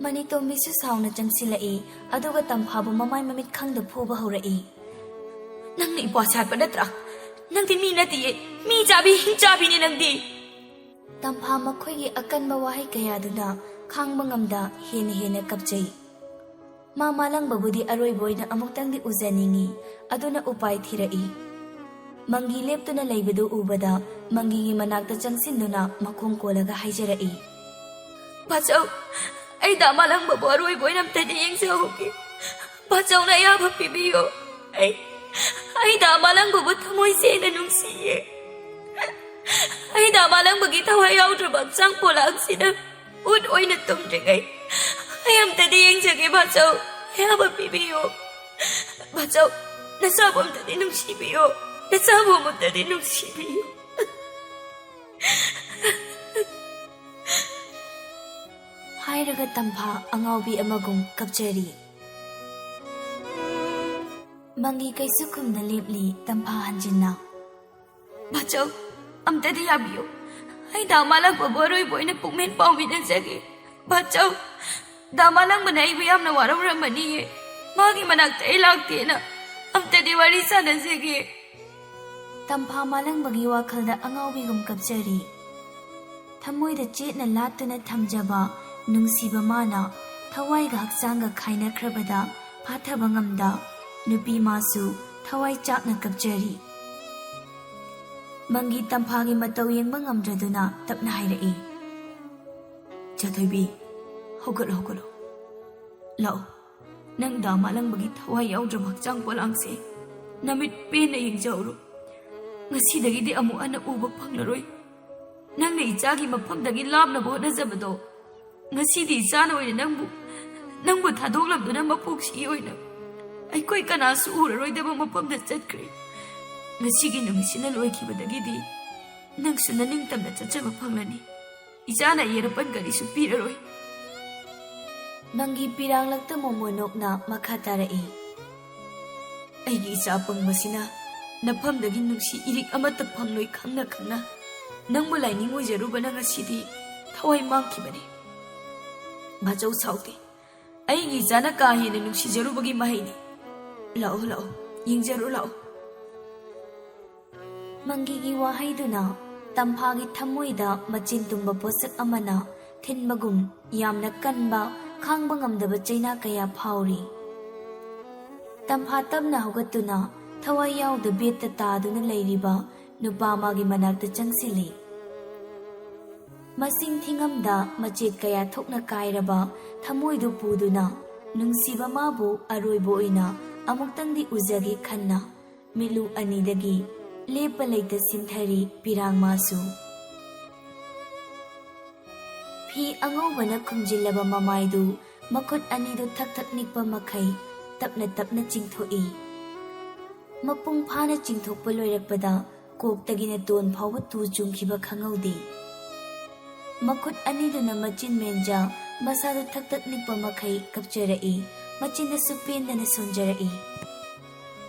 ꯃꯅꯤꯇꯣꯝꯕꯤꯁꯨ ꯁꯥꯎꯅ ꯆꯪꯁꯤꯜꯂꯛꯏ꯫ ꯑꯗꯨꯒ ꯇꯝꯐꯥꯕꯨ ꯃꯃꯥꯏ ꯃꯃꯤꯠ ꯈꯪꯗ ꯐꯨꯕ ꯍꯧꯔꯛꯏ꯫ "ꯅꯪꯅ ꯏꯄ꯭ꯋꯥ ꯁꯥꯠꯄ ꯅꯠꯇ꯭ꯔꯥ? ꯅꯪꯗꯤ ꯃꯤ ꯅꯠꯇꯤꯌꯦ꯫ ꯃꯤ ꯆꯥꯕꯤ, ꯍꯤꯡ ꯆꯥꯕꯤꯅꯦ ꯅꯪꯗꯤ꯫" ꯇꯝꯐꯥ ꯃꯈꯣꯏꯒꯤ ꯑꯀꯟꯕ ꯋꯥꯍꯩ ꯀꯌꯥꯗꯨꯅ ꯈꯥꯡꯕ ꯉꯝꯗ ꯍꯦꯟꯅ ꯍꯦꯟꯅ ꯀꯞꯆꯩ꯫ ꯃꯥ ꯃꯥꯂꯪꯕꯕꯨꯗꯤ ꯑꯔꯣꯏꯕ ꯑꯣꯏꯅ ꯑꯃꯨꯛꯇꯪꯗꯤ ꯎꯖꯅꯤꯡꯏ꯫ ꯑꯗꯨꯅ ꯎꯄꯥꯏ ꯊꯤꯔꯛꯏ꯫ ꯃꯪꯒꯤ ꯂꯦꯞꯇꯨꯅ ꯂꯩꯕꯗꯨ ꯎꯕꯗ ꯃꯪꯒꯤꯒꯤ ꯃꯅꯥꯛꯇ ꯆꯪꯁꯤꯟꯗꯨꯅ ꯃꯈꯣꯡ ꯀꯣꯜꯂꯒ ꯍꯥꯏꯖꯔꯛꯏ, "ꯕꯥꯆꯧ, ꯑꯩ ꯗꯥ ꯃꯥꯂꯪꯕꯕꯨ ꯑꯔꯣꯏꯕ ꯑꯣꯏꯅ ꯑꯝꯇꯗꯤ ꯌꯦꯡꯖꯍꯧꯒꯦ꯫ ꯕꯥꯆꯧꯅ ꯑꯌꯥꯕ ꯄꯤꯕꯤꯌꯨ꯫ ꯑꯩ, ꯑꯩ ꯗꯥ ꯃꯥꯂꯪꯕꯕꯨ ꯊꯃꯣꯏ ꯁꯦꯡꯅ ꯅꯨꯡꯁꯤꯌꯦ꯫ ꯑꯩ ꯗꯥ ꯃꯥꯂꯪꯕꯒꯤ ꯊꯋꯥꯏ ꯌꯥꯎꯗ꯭ꯔꯕ ꯍꯛꯆꯥꯡ ꯄꯣꯂꯥꯡꯁꯤꯗ ꯎꯠ ꯑꯣꯏꯅ ꯇꯨꯝꯗ꯭ꯔꯤꯉꯩ ꯑꯩ ꯑꯝꯇꯗꯤ ꯌꯦꯡꯖꯒꯦ, ꯕꯥꯆꯧ꯫ ꯑꯌꯥꯕ ꯄꯤꯕꯤꯌꯨ꯫ ꯕꯥꯆꯧ, ꯅꯆꯥꯕꯨ ꯑꯝꯇꯗꯤ ꯅꯨꯡꯁꯤꯕꯤꯌꯨ꯫ ꯅꯆꯥꯕꯨ ꯑꯃꯨꯛꯇꯗꯤ ꯅꯨꯡꯁꯤꯕꯤꯌꯨ꯫" ꯍꯥꯏꯔꯒ ꯇꯝꯐꯥ ꯑꯉꯥꯎꯕꯤ ꯑꯃꯒꯨꯝ ꯀꯞꯆꯔꯤ꯫ ꯃꯪꯒꯤ ꯀꯩꯁꯨ ꯈꯨꯝꯅ ꯂꯦꯞꯂꯤ꯫ ꯇꯝꯐꯥ ꯍꯟꯖꯤꯟꯅ, "ꯕꯥꯆꯧ, ꯑꯝꯇꯗꯤ ꯌꯥꯕꯤꯌꯨ꯫ ꯑꯩ ꯗꯥ ꯃꯥꯂꯪꯕꯕꯨ ꯑꯔꯣꯏꯕ ꯑꯣꯏꯅ ꯄꯨꯛꯃꯦꯟ ꯄꯥꯎꯃꯤꯟꯅꯖꯒꯦ꯫ ꯕꯥꯆꯧ, ꯗꯥ ꯃꯥꯂꯪꯕꯅ ꯑꯩꯕꯨ ꯌꯥꯝꯅ ꯋꯥꯔꯧꯔꯝꯃꯅꯤꯌꯦ꯫ ꯃꯥꯒꯤ ꯃꯅꯥꯛꯇ ꯑꯩ ꯂꯥꯛꯇꯦꯅ꯫ ꯑꯝꯇꯗꯤ ꯋꯥꯔꯤ ꯁꯥꯟꯅꯖꯒꯦ꯫" ꯇꯝꯐꯥ ꯃꯥꯂꯪꯕꯒꯤ ꯋꯥꯈꯜꯗ ꯑꯉꯥꯎꯕꯤꯒꯨꯝ ꯀꯞꯆꯔꯤ꯫ ꯊꯃꯣꯏꯗ ꯆꯦꯠꯅ ꯂꯥꯠꯇꯨꯅ ꯊꯝꯖꯕ ꯅꯨꯡꯁꯤꯕ ꯃꯥꯅ ꯊꯋꯥꯏꯒ ꯍꯛꯆꯥꯡꯒ ꯈꯥꯏꯅꯈ꯭ꯔꯕꯗ ꯐꯥꯊꯕ ꯉꯝꯗ ꯅꯨꯄꯤ ꯃꯥꯁꯨ ꯊꯋꯥꯏ ꯆꯥꯛꯅ ꯀꯞꯆꯔꯤ꯫ ꯃꯪꯒꯤ ꯇꯝꯐꯥꯒꯤ ꯃꯇꯧ ꯌꯦꯡꯕ ꯉꯝꯗ꯭ꯔꯗꯨꯅ ꯇꯞꯅ ꯍꯥꯏꯔꯛꯏ, "ꯆꯥꯊꯣꯏꯕꯤ, ꯍꯧꯒꯠꯂꯣ, ꯍꯧꯒꯠꯂꯣ꯫ ꯂꯥꯛꯑꯣ, ꯅꯪ ꯗꯥ ꯃꯥꯂꯪꯕꯒꯤ ꯊꯋꯥꯏ ꯌꯥꯎꯗ꯭ꯔꯕ ꯍꯛꯆꯥꯡ ꯄꯣꯂꯥꯡꯁꯦ ꯅꯃꯤꯠ ꯄꯦꯟꯅ ꯌꯦꯡꯖꯍꯧꯔꯣ꯫ ꯉꯁꯤꯗꯒꯤꯗꯤ ꯑꯃꯨꯛ ꯍꯟꯅ ꯎꯕ ꯐꯪꯂꯔꯣꯏ꯫ ꯅꯪꯅ ꯏꯆꯥꯒꯤ ꯃꯐꯝꯗꯒꯤ ꯂꯥꯞꯅꯕ ꯍꯣꯠꯅꯖꯕꯗꯣ, ꯉꯁꯤꯗꯤ ꯏꯆꯥꯅ ꯑꯣꯏꯅ ꯅꯪꯕꯨ, ꯅꯪꯕꯨ ꯊꯥꯗꯣꯛꯂꯝꯗꯨꯅ ꯃꯄꯣꯛꯁꯤꯒꯤ ꯑꯣꯏꯅ ꯑꯩꯈꯣꯏ ꯀꯅꯥꯁꯨ ꯎꯔꯔꯣꯏꯗꯕ ꯃꯐꯝꯗ ꯆꯠꯈ꯭ꯔꯦ꯫ ꯉꯁꯤꯒꯤ ꯅꯨꯃꯤꯠꯁꯤꯅ ꯂꯣꯏꯈꯤꯕꯗꯒꯤꯗꯤ ꯅꯪꯁꯨ ꯅꯅꯤꯡꯇꯝꯅ ꯆꯠꯆꯕ ꯐꯪꯂꯅꯤ꯫ ꯏꯆꯥꯅ ꯌꯦꯔꯄꯟ ꯀꯔꯤꯁꯨ ꯄꯤꯔꯔꯣꯏ꯫" ꯃꯪꯒꯤ ꯄꯤꯔꯥꯡꯂꯛꯇ ꯃꯣꯃꯣꯅꯣꯛꯅ ꯃꯈꯥ ꯇꯥꯔꯛꯏ, "ꯑꯩꯒꯤ ꯏꯆꯥ ꯑꯄꯪꯕꯁꯤꯅ ꯅꯐꯝꯗꯒꯤ ꯅꯨꯡꯁꯤ ꯏꯔꯤꯛ ꯑꯃꯠꯇ ꯐꯪꯂꯣꯏ ꯈꯪꯅ ꯈꯪꯅ ꯅꯪꯕꯨ ꯂꯥꯏꯅꯤꯡ ꯑꯣꯏꯖꯔꯨꯕꯅ ꯉꯁꯤꯗꯤ ꯊꯋꯥꯏ ꯃꯥꯡꯈꯤꯕꯅꯤ꯫ ꯃꯥꯆꯧ ꯁꯥꯎꯗꯦ, ꯑꯩꯒꯤ ꯏꯆꯥꯅ ꯀꯥ ꯍꯦꯟꯅ ꯅꯨꯡꯁꯤꯖꯔꯨꯕꯒꯤ ꯃꯍꯩꯅꯤ꯫ ꯂꯥꯛꯑꯣ, ꯂꯥꯛꯑꯣ, ꯌꯦꯡꯖꯔꯨ ꯂꯥꯛꯑꯣ꯫" ꯃꯪꯒꯤꯒꯤ ꯋꯥꯍꯩꯗꯨꯅ ꯇꯝꯐꯥꯒꯤ ꯊꯃꯣꯏꯗ ꯃꯆꯤꯟ ꯇꯨꯝꯕ ꯄꯣꯠꯁꯛ ꯑꯃꯅ ꯊꯤꯟꯕꯒꯨꯝ ꯌꯥꯝꯅ ꯀꯟꯕ, ꯈꯥꯡꯕ ꯉꯝꯗꯕ ꯆꯩꯅꯥ ꯀꯌꯥ ꯐꯥꯎꯔꯤ꯫ ꯇꯝꯐꯥ ꯇꯞꯅ ꯍꯧꯒꯠꯇꯨꯅ ꯊꯋꯥꯏ ꯌꯥꯎꯗ ꯕꯦꯠꯇ ꯇꯥꯗꯨꯅ ꯂꯩꯔꯤꯕ ꯅꯨꯄꯥ ꯑꯃꯒꯤ ꯃꯅꯥꯛꯇ ꯆꯪꯁꯤꯜꯂꯤ꯫ ꯃꯁꯤꯡ ꯊꯤꯉꯝꯗ ꯃꯆꯦꯠ ꯀꯌꯥ ꯊꯣꯛꯅ ꯀꯥꯏꯔꯕ ꯊꯃꯣꯏꯗꯨ ꯄꯨꯗꯨꯅ ꯅꯨꯡꯁꯤꯕ ꯃꯥꯕꯨ ꯑꯔꯣꯏꯕ ꯑꯣꯏꯅ ꯑꯃꯨꯛꯇꯪꯗꯤ ꯎꯖꯒꯦ ꯈꯟꯅ ꯃꯤꯠꯂꯨ ꯑꯅꯤꯗꯒꯤ ꯂꯦꯞꯄ ꯂꯩꯇ ꯁꯤꯟꯊꯔꯤ ꯄꯤꯔꯥꯡ ꯃꯥꯁꯨ꯫ ꯐꯤ ꯑꯉꯧꯕꯅ ꯈꯨꯝꯖꯤꯜꯂꯕ ꯃꯃꯥꯏꯗꯨ ꯃꯈꯨꯠ ꯑꯅꯤꯗꯨ ꯊꯛ ꯊꯛ ꯅꯤꯛꯄ ꯃꯈꯩ ꯇꯞꯅ ꯇꯞꯅ ꯆꯤꯡꯊꯣꯛꯏ꯫ ꯃꯄꯨꯡ ꯐꯥꯅ ꯆꯤꯡꯊꯣꯛꯄ ꯂꯣꯏꯔꯛꯄꯗ ꯀꯣꯛꯇꯒꯤꯅ ꯇꯣꯟ ꯐꯥꯎꯕ ꯇꯨ ꯆꯨꯡꯈꯤꯕ ꯈꯪꯍꯧꯗꯦ꯫ ꯃꯈꯨꯠ ꯑꯅꯤꯗꯨꯅ ꯃꯆꯤꯟ ꯃꯦꯟꯖ ꯃꯁꯥꯗꯨ ꯊꯛ ꯊꯛ ꯅꯤꯛꯄ ꯃꯈꯩ ꯀꯞꯆꯔꯛꯏ꯫ ꯃꯆꯤꯟꯗꯁꯨ ꯄꯦꯟꯗꯅ ꯁꯣꯟꯖꯔꯛꯏ꯫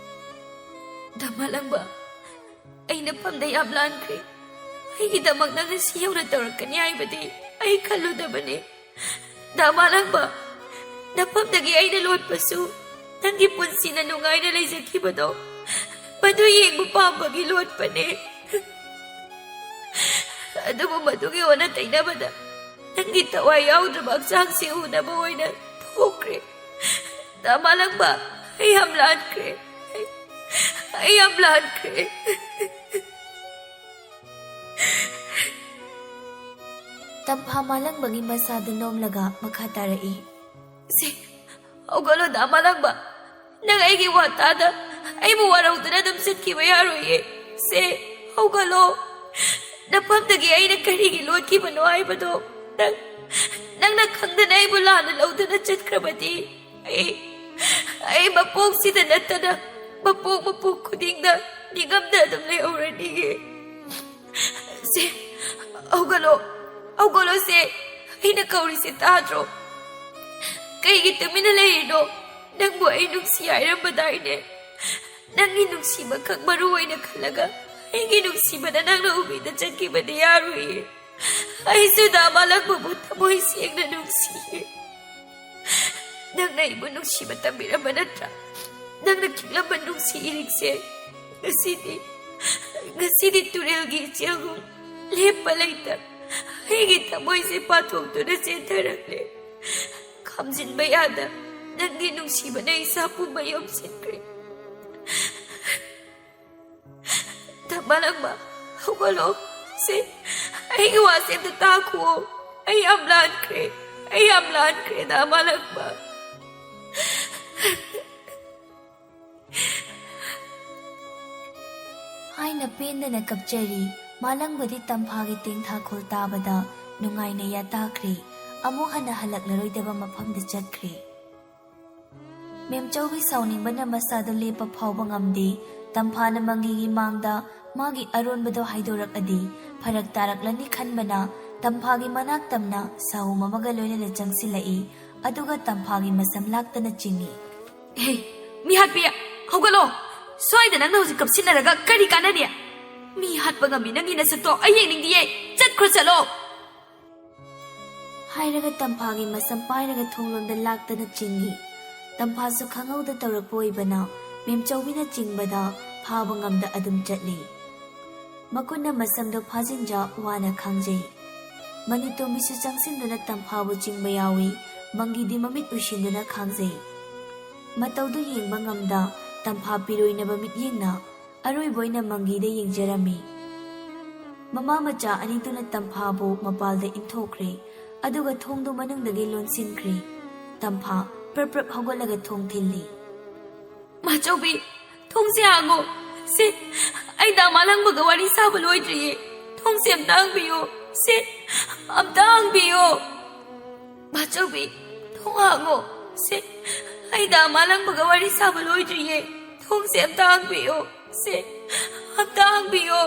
"ꯗꯥ ꯃꯥꯂꯪꯕ, ꯑꯩ ꯅꯐꯝꯗ ꯌꯥꯝ ꯂꯥꯟꯈ꯭ꯔꯦ꯫ ꯑꯩꯒꯤꯗꯃꯛ ꯅꯪꯅ ꯁꯤ ꯌꯧꯅ ꯇꯧꯔꯛꯀꯅꯤ ꯍꯥꯏꯕꯗꯤ ꯑꯩ ꯈꯜꯂꯨꯗꯕꯅꯤ꯫ ꯗꯥ ꯃꯥꯂꯪꯕ, ꯅꯐꯝꯗꯒꯤ ꯑꯩꯅ ꯂꯣꯠꯄꯁꯨ ꯅꯪꯒꯤ ꯄꯨꯟꯁꯤꯅ ꯅꯨꯡꯉꯥꯏꯅ ꯂꯩꯖꯈꯤꯕꯗꯣ ꯃꯗꯨ ꯌꯦꯡꯕ ꯄꯥꯝꯕꯒꯤ ꯂꯣꯠꯄꯅꯦ꯫ ꯑꯗꯨꯕꯨ ꯃꯗꯨꯒꯤ ꯑꯣꯟꯅ ꯇꯩꯅꯕꯗ ꯅꯪꯒꯤ ꯊꯋꯥꯏ ꯌꯥꯎꯗ꯭ꯔꯕ ꯍꯛꯆꯥꯡꯁꯤ ꯎꯅꯕ ꯑꯣꯏꯅ ꯊꯣꯛꯈ꯭ꯔꯦ꯫ ꯗꯥ ꯃꯥꯂꯪꯕ, ꯑꯩ ꯌꯥꯝ ꯂꯥꯟꯈ꯭ꯔꯦ꯫ ꯑꯩ, ꯑꯩ ꯌꯥꯝ ꯂꯥꯟꯈ꯭ꯔꯦ꯫ ꯇꯝꯐꯥ ꯃꯥꯂꯪꯕꯒꯤ ꯃꯁꯥꯗꯨ ꯅꯣꯝꯂꯒ ꯃꯈꯥ ꯇꯥꯔꯛꯏ꯫ ꯁꯦ, ꯍꯧꯒꯠꯂꯣ ꯗꯥ ꯃꯥꯂꯪꯕ꯫ ꯅꯪ ꯑꯩꯒꯤ ꯋꯥ ꯇꯥꯗ ꯑꯩꯕꯨ ꯋꯥꯔꯧꯗꯨꯅ ꯑꯗꯨꯝ ꯆꯠꯈꯤꯕ ꯌꯥꯔꯣꯏꯌꯦ꯫ ꯁꯦ, ꯍꯧꯒꯠꯂꯣ꯫ ꯅꯐꯝꯗꯒꯤ ꯑꯩꯅ ꯀꯔꯤꯒꯤ ꯂꯣꯠꯈꯤꯕꯅꯣ ꯍꯥꯏꯕꯗꯣ ꯅꯪ, ꯅꯪꯅ ꯈꯪꯗꯅ ꯑꯩꯕꯨ ꯂꯥꯟꯅ ꯂꯧꯗꯨꯅ ꯆꯠꯈ꯭ꯔꯕꯗꯤ ꯑꯩ, ꯑꯩ ꯃꯄꯣꯛꯁꯤꯗ ꯅꯠꯇꯅ ꯃꯄꯣꯛ ꯃꯄꯣꯛ ꯈꯨꯗꯤꯡꯗ ꯅꯤꯡꯉꯝꯗ ꯑꯗꯨꯝ ꯂꯩꯍꯧꯔꯅꯤꯌꯦ꯫ ꯁꯦ, ꯍꯧꯒꯠꯂꯣ, ꯍꯧꯒꯠꯂꯣ ꯁꯦ, ꯑꯩꯅ ꯀꯧꯔꯤꯁꯦ ꯇꯥꯗ꯭ꯔꯣ? ꯀꯩꯒꯤ ꯇꯨꯃꯤꯟꯅ ꯂꯩꯔꯤꯅꯣ? ꯅꯪꯕꯨ ꯑꯩ ꯅꯨꯡꯁꯤ ꯍꯥꯏꯔꯝꯕꯗꯥꯏꯅꯦ? ꯅꯪꯒꯤ ꯅꯨꯡꯁꯤꯕꯈꯛ ꯃꯔꯨ ꯑꯣꯏꯅ ꯈꯜꯂꯒ ꯑꯩꯒꯤ ꯅꯨꯡꯁꯤꯕꯅ ꯅꯪꯅ ꯎꯕꯤꯗ ꯆꯠꯈꯤꯕꯗꯤ ꯌꯥꯔꯣꯏꯌꯦ꯫ ꯑꯩꯁꯨ ꯗꯥ ꯃꯥꯂꯪꯕꯕꯨ ꯊꯃꯣꯏ ꯁꯦꯡꯅ ꯅꯨꯡꯁꯤꯌꯦ꯫ ꯅꯪꯅ ꯑꯩꯕꯨ ꯅꯨꯡꯁꯤꯕ ꯇꯝꯕꯤꯔꯝꯕ ꯅꯠꯇ꯭ꯔꯥ? ꯅꯪꯅ ꯈꯤꯛꯂꯝꯕ ꯅꯨꯡꯁꯤ ꯏꯔꯤꯛꯁꯦ ꯉꯁꯤꯗꯤ, ꯉꯁꯤꯗꯤ ꯇꯨꯔꯦꯜꯒꯤ ꯏꯆꯦꯜꯒꯨꯝ ꯂꯦꯞꯄ ꯂꯩꯇ ꯑꯩꯒꯤ ꯊꯃꯣꯏꯁꯦ ꯄꯥꯊꯣꯛꯇꯨꯅ ꯆꯦꯟꯊꯔꯛꯂꯦ꯫ ꯈꯥꯝꯖꯤꯟꯕ ꯌꯥꯗ ꯅꯪꯒꯤ ꯅꯨꯡꯁꯤꯕꯅ ꯏꯁꯥ ꯄꯨꯝꯕ ꯌꯣꯝꯁꯤꯟꯈ꯭ꯔꯦ꯫ ꯗꯥ ꯃꯥꯂꯪꯕ, ꯍꯧꯒꯠꯂꯣ꯫ ꯁꯦ, ꯑꯩꯒꯤ ꯋꯥꯁꯦ ꯑꯝꯇ ꯇꯥꯈꯨꯑꯣ꯫ ꯑꯩ ꯌꯥꯝ ꯂꯥꯟꯈ꯭ꯔꯦ꯫ ꯑꯩ ꯌꯥꯝ ꯂꯥꯟꯈ꯭ꯔꯦ, ꯗꯥ ꯃꯥꯂꯪꯕ꯫ ꯍꯥꯏꯅ ꯄꯦꯟꯗꯅ ꯀꯞꯆꯔꯤ꯫ ꯃꯥꯂꯪꯕꯗꯤ ꯇꯝꯐꯥꯒꯤ ꯇꯦꯡꯊꯥꯈꯣꯜ ꯇꯥꯕꯗ ꯅꯨꯡꯉꯥꯏꯅ ꯌꯥꯇꯥꯈ꯭ꯔꯦ꯫ ꯑꯃꯨꯛ ꯍꯟꯅ ꯍꯜꯂꯛꯂꯔꯣꯏꯗꯕ ꯃꯐꯝꯗ ꯆꯠꯈ꯭ꯔꯦ꯫ ꯃꯦꯝꯆꯧꯕꯤ ꯁꯥꯎꯅꯤꯡꯕꯅ ꯃꯁꯥꯗꯨ ꯂꯦꯞꯄ ꯐꯥꯎꯕ ꯉꯝꯗꯦ꯫ ꯇꯝꯐꯥꯅ ꯃꯪꯒꯤꯒꯤ ꯃꯥꯡꯗ ꯃꯥꯒꯤ ꯑꯔꯣꯟꯕꯗꯨ ꯍꯥꯏꯗꯣꯔꯛꯑꯗꯤ ꯐꯔꯛ ꯇꯥꯔꯛꯂꯅꯤ ꯈꯟꯕꯅ ꯇꯝꯐꯥꯒꯤ ꯃꯅꯥꯛ ꯇꯝꯅ ꯁꯥꯍꯨꯝ ꯑꯃꯒ ꯂꯣꯏꯅꯅ ꯆꯪꯁꯤꯜꯂꯛꯏ꯫ ꯑꯗꯨꯒ ꯇꯝꯐꯥꯒꯤ ꯃꯁꯝ ꯂꯥꯛꯇꯅ ꯆꯤꯡꯏ꯫ ꯍꯦ, ꯃꯤꯍꯥꯠꯄꯤ, ꯍꯧꯒꯠꯂꯣ! ꯁ꯭ꯋꯥꯏꯗ ꯅꯪꯅ ꯍꯧꯖꯤꯛ ꯀꯞꯁꯤꯟꯅꯔꯒ ꯀꯔꯤ ꯀꯥꯟꯅꯅꯤ? ꯃꯤ ꯍꯥꯠꯄ ꯉꯝꯃꯤ ꯅꯪꯒꯤ ꯅꯁꯛꯇꯣ ꯑꯩ ꯌꯦꯡꯅꯤꯡꯗꯤꯌꯦ꯫ ꯆꯠꯈ꯭ꯔꯣ, ꯆꯠꯂꯣ! ꯍꯥꯏꯔꯒ ꯇꯝꯐꯥꯒꯤ ꯃꯁꯝ ꯄꯥꯏꯔꯒ ꯊꯣꯡꯂꯣꯝꯗ ꯂꯥꯛꯇꯅ ꯆꯤꯡꯏ꯫ ꯇꯝꯐꯥꯁꯨ ꯈꯪꯍꯧꯗ ꯇꯧꯔꯛꯄ ꯑꯣꯏꯕꯅ ꯃꯦꯝꯆꯧꯕꯤꯅ ꯆꯤꯡꯕꯗ ꯐꯥꯕ ꯉꯝꯗ ꯑꯗꯨꯝ ꯆꯠꯂꯤ꯫ ꯃꯈꯨꯠꯅ ꯃꯁꯝꯗꯣ ꯐꯥꯖꯤꯟꯖ ꯋꯥꯅ ꯈꯥꯡꯖꯩ꯫ ꯃꯅꯤꯇꯣꯝꯕꯤꯁꯨ ꯆꯪꯁꯤꯟꯗꯨꯅ ꯇꯝꯐꯥꯕꯨ ꯆꯤꯡꯕ ꯌꯥꯎꯏ꯫ ꯃꯪꯒꯤꯗꯤ ꯃꯃꯤꯠ ꯎꯏꯁꯤꯟꯗꯨꯅ ꯈꯥꯡꯖꯩ꯫ ꯃꯇꯧꯗꯨ ꯌꯦꯡꯕ ꯉꯝꯗ ꯇꯝꯐꯥ ꯄꯤꯔꯣꯏꯅꯕ ꯃꯤꯠꯌꯦꯡꯅ ꯑꯔꯣꯏꯕ ꯑꯣꯏꯅ ꯃꯪꯒꯤꯗ ꯌꯦꯡꯖꯔꯝꯃꯤ꯫ ꯃꯃꯥ ꯃꯆꯥ ꯑꯅꯤꯗꯨꯅ ꯇꯝꯐꯥꯕꯨ ꯃꯄꯥꯜꯗ ꯏꯟꯊꯣꯛꯈ꯭ꯔꯦ꯫ ꯑꯗꯨꯒ ꯊꯣꯡꯗꯨ ꯃꯅꯨꯡꯗꯒꯤ ꯂꯣꯟꯁꯤꯟꯈ꯭ꯔꯦ꯫ ꯇꯝꯐꯥ ꯄ꯭ꯔꯞ ꯄ꯭ꯔꯞ ꯍꯧꯒꯠꯂꯒ ꯊꯣꯡ ꯊꯤꯜꯂꯤ꯫ "ꯃꯥꯆꯧꯕꯤ, ꯊꯣꯡꯁꯦ ꯍꯥꯡꯉꯣ꯫ ꯁꯦ, ꯑꯩ ꯗꯥ ꯃꯥꯂꯪꯕꯒ ꯋꯥꯔꯤ ꯁꯥꯕ ꯂꯣꯏꯗ꯭ꯔꯤꯌꯦ꯫ ꯊꯣꯡꯁꯦ ꯑꯝꯇ ꯍꯥꯡꯕꯤꯌꯣ꯫ ꯁꯦ, ꯑꯝꯇ ꯍꯥꯡꯕꯤꯌꯣ꯫ ꯃꯥꯆꯧꯕꯤ, ꯊꯣꯡ ꯍꯥꯡꯉꯣ꯫ ꯁꯦ, ꯑꯩ ꯗꯥ ꯃꯥꯂꯪꯕꯒ ꯋꯥꯔꯤ ꯁꯥꯕ ꯂꯣꯏꯗ꯭ꯔꯤꯌꯦ꯫ ꯊꯣꯡꯁꯦ ꯑꯝꯇ ꯍꯥꯡꯕꯤꯌꯣ꯫ ꯁꯦ, ꯑꯝꯇ ꯍꯥꯡꯕꯤꯌꯣ꯫"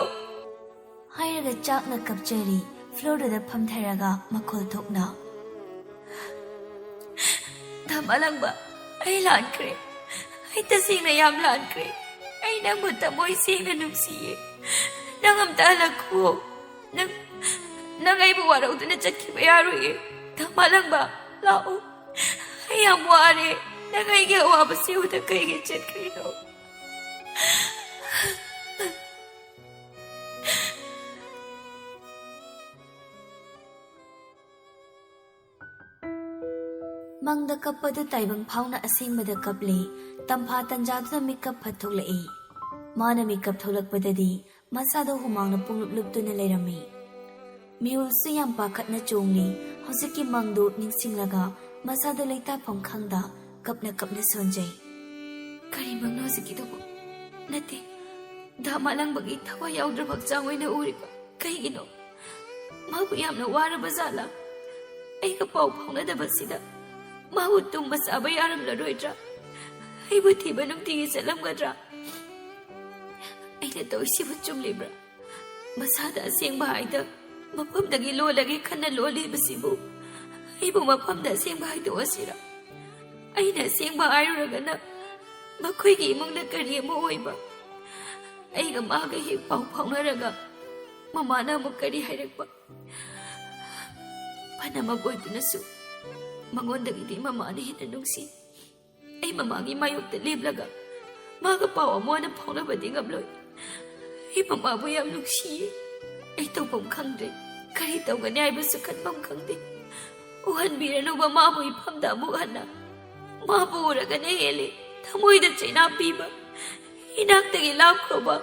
ꯍꯥꯏꯔꯒ ꯆꯥꯛꯅ ꯀꯞꯆꯔꯤ꯫ ꯐ꯭ꯂꯣꯔꯗꯨꯗ ꯐꯝꯊꯔꯒ ꯃꯈꯣꯜ ꯊꯣꯛꯅ, "ꯗꯥ ꯃꯥꯂꯪꯕ, ꯑꯩ ꯂꯥꯟꯈ꯭ꯔꯦ꯫ ꯑꯩ ꯇꯁꯦꯡꯅ ꯌꯥꯝ ꯂꯥꯟꯈ꯭ꯔꯦ꯫ ꯑꯩ ꯅꯪꯕꯨ ꯊꯃꯣꯏ ꯁꯦꯡꯅ ꯅꯨꯡꯁꯤꯌꯦ꯫ ꯅꯪ ꯑꯝꯇ ꯍꯜꯂꯛꯈꯣ꯫ ꯅꯪ, ꯅꯪ ꯑꯩꯕꯨ ꯋꯥꯔꯧꯗꯨꯅ ꯆꯠꯈꯤꯕ ꯌꯥꯔꯣꯏꯌꯦ꯫ ꯗꯥ ꯃꯥꯂꯪꯕ, ꯂꯥꯛꯑꯣ꯫ ꯑꯩ ꯌꯥꯝ ꯋꯥꯔꯦ꯫ ꯅꯪ ꯑꯩꯒꯤ ꯑꯋꯥꯕꯁꯤ ꯎꯗ ꯀꯩꯒꯤ ꯆꯠꯈ꯭ꯔꯤꯅꯣ?" ꯃꯪꯗ ꯀꯞꯄꯗꯨ ꯇꯥꯏꯕꯪ ꯐꯥꯎꯅ ꯑꯁꯦꯡꯕꯗ ꯀꯞꯂꯦ꯫ ꯇꯝꯐꯥ ꯇꯟꯖꯥꯗꯨꯗ ꯃꯤꯀꯞ ꯐꯠ ꯊꯣꯛꯂꯛꯏ꯫ ꯃꯥꯅ ꯃꯤꯀꯞ ꯊꯣꯛꯂꯛꯄꯗꯗꯤ ꯃꯁꯥꯗꯣ ꯍꯨꯃꯥꯡꯅ ꯄꯨꯡꯂꯨꯞ ꯂꯨꯞꯇꯨꯅ ꯂꯩꯔꯝꯃꯤ꯫ ꯃꯤꯍꯨꯜꯁꯨ ꯌꯥꯝ ꯄꯥꯈꯠꯅ ꯆꯣꯡꯂꯤ꯫ ꯍꯧꯖꯤꯛꯀꯤ ꯃꯪꯗꯨ ꯅꯤꯡꯁꯤꯡꯂꯒ ꯃꯁꯥꯗꯣ ꯂꯩꯇꯥꯐꯝ ꯈꯪꯗ ꯀꯞꯅ ꯀꯞꯅ ꯁꯣꯟꯖꯩ꯫ "ꯀꯔꯤ ꯃꯪꯅꯣ ꯍꯧꯖꯤꯛꯀꯤꯗꯨꯕꯨ? ꯅꯠꯇꯦ, ꯗꯥ ꯃꯥꯂꯪꯕꯒꯤ ꯊꯋꯥꯏ ꯌꯥꯎꯗ꯭ꯔꯕ ꯍꯛꯆꯥꯡ ꯑꯣꯏꯅ ꯎꯔꯤꯕ꯫ ꯀꯩꯒꯤꯅꯣ? ꯃꯥꯕꯨ ꯌꯥꯝꯅ ꯋꯥꯔꯕ ꯖꯥꯠꯂꯥ? ꯑꯩꯒ ꯄꯥꯎ ꯐꯥꯎꯅꯗꯕꯁꯤꯗ ꯃꯥꯕꯨ ꯇꯨꯝꯕ ꯆꯥꯕ ꯌꯥꯔꯝꯂꯔꯣꯏꯗ꯭ꯔꯥ? ꯑꯩꯕꯨ ꯊꯤꯕ ꯅꯨꯡꯇꯤꯒꯤ ꯆꯠꯂꯝꯒꯗ꯭ꯔꯥ? ꯑꯩꯅ ꯇꯧꯔꯤꯁꯤꯕꯨ ꯆꯨꯝꯂꯤꯕ꯭ꯔꯥ? ꯃꯁꯥꯗ ꯑꯁꯦꯡꯕ ꯍꯥꯏꯗ ꯃꯐꯝꯗꯒꯤ ꯂꯣꯜꯂꯒꯦ ꯈꯟꯅ ꯂꯣꯜꯂꯤꯕꯁꯤꯕꯨ ꯑꯩꯕꯨ ꯃꯐꯝꯗ ꯑꯁꯦꯡꯕ ꯍꯥꯏꯗꯣꯛꯑꯁꯤꯔꯥ? ꯑꯩꯅ ꯑꯁꯦꯡꯕ ꯍꯥꯏꯔꯨꯔꯒꯅ ꯃꯈꯣꯏꯒꯤ ꯏꯃꯨꯡꯗ ꯀꯔꯤ ꯑꯃ ꯑꯣꯏꯕ? ꯑꯩꯒ ꯃꯥꯒ ꯍꯦꯛ ꯄꯥꯎ ꯐꯥꯎꯅꯔꯒ ꯃꯃꯥꯅ ꯑꯃꯨꯛ ꯀꯔꯤ ꯍꯥꯏꯔꯛꯄ? ꯐꯅꯃꯛ ꯑꯣꯏꯗꯨꯅꯁꯨ ꯃꯉꯣꯟꯗꯒꯤꯗꯤ ꯃꯃꯥꯅ ꯍꯦꯟꯅ ꯅꯨꯡꯁꯤ꯫ ꯑꯩ ꯃꯃꯥꯒꯤ ꯃꯥꯌꯣꯛꯇ ꯂꯦꯞꯂꯒ ꯃꯥꯒ ꯄꯥꯎ ꯑꯃꯨꯛ ꯍꯟꯅ ꯐꯥꯎꯅꯕꯗꯤ ꯉꯝꯂꯣꯏ꯫ ꯑꯩ ꯃꯃꯥꯕꯨ ꯌꯥꯝ ꯅꯨꯡꯁꯤꯌꯦ꯫ ꯑꯩ ꯇꯧꯐꯝ ꯈꯪꯗ꯭ꯔꯦ꯫ ꯀꯔꯤ ꯇꯧꯒꯅꯤ ꯍꯥꯏꯕꯁꯨ ꯈꯟꯐꯝ ꯈꯪꯗꯦ꯫ ꯎꯍꯟꯕꯤꯔꯅꯨꯕ ꯃꯥꯕꯨ ꯏꯐꯝꯗ ꯑꯃꯨꯛ ꯍꯟꯅ꯫ ꯃꯥꯕꯨ ꯎꯔꯒꯅ ꯍꯦꯜꯂꯤ ꯊꯃꯣꯏꯗ ꯆꯩꯅꯥ ꯄꯤꯕ꯫ ꯏꯅꯥꯛꯇꯒꯤ ꯂꯥꯞꯈ꯭ꯔꯣꯕ,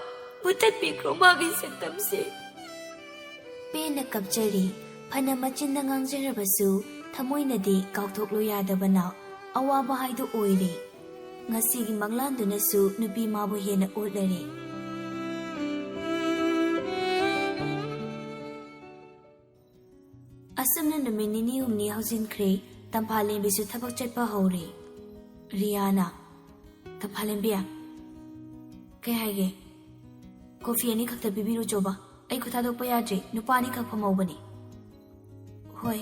ꯃꯨꯊꯠꯄꯤꯈ꯭ꯔꯣ ꯃꯥꯒꯤ ꯁꯛꯇꯝꯁꯦ꯫ ꯄꯦꯟꯅ ꯀꯞꯆꯔꯤ꯫ ꯐꯅ ꯃꯆꯤꯟꯗ ꯉꯥꯡꯖꯔꯕꯁꯨ ꯊꯃꯣꯏꯅꯗꯤ ꯀꯥꯎꯊꯣꯛꯂꯨ ꯌꯥꯗꯕꯅ ꯑꯋꯥꯕ ꯍꯥꯏꯗꯨ ꯑꯣꯏꯔꯦ꯫ ꯉꯁꯤꯒꯤ ꯃꯪꯂꯥꯟꯗꯨꯅꯁꯨ ꯅꯨꯄꯤ ꯃꯥꯕꯨ ꯍꯦꯟꯅ ꯑꯣꯠꯂꯔꯦ꯫ ꯑꯁꯨꯝꯅ ꯅꯨꯃꯤꯠ ꯅꯤꯅꯤ ꯍꯨꯝꯅꯤ ꯍꯧꯖꯤꯟꯈ꯭ꯔꯦ꯫ ꯇꯝꯐꯥꯂꯦꯝꯕꯤꯁꯨ ꯊꯕꯛ ꯆꯠꯄ ꯍꯧꯔꯦ꯫ ꯔꯤꯌꯥꯅ, "ꯇꯝꯐꯥꯂꯦꯝꯕꯤ, ꯀꯩ ꯍꯥꯏꯒꯦ? ꯀꯣꯐꯤ ꯑꯅꯤꯈꯛꯇ ꯄꯤꯕꯤꯔꯨꯆꯣꯕ꯫ ꯑꯩ ꯈꯨꯠ ꯊꯥꯗꯣꯛꯄ ꯌꯥꯗ꯭ꯔꯤ꯫ ꯅꯨꯄꯥ ꯑꯅꯤꯈꯛ ꯐꯝꯍꯧꯕꯅꯤ꯫" "ꯍꯣꯏ꯫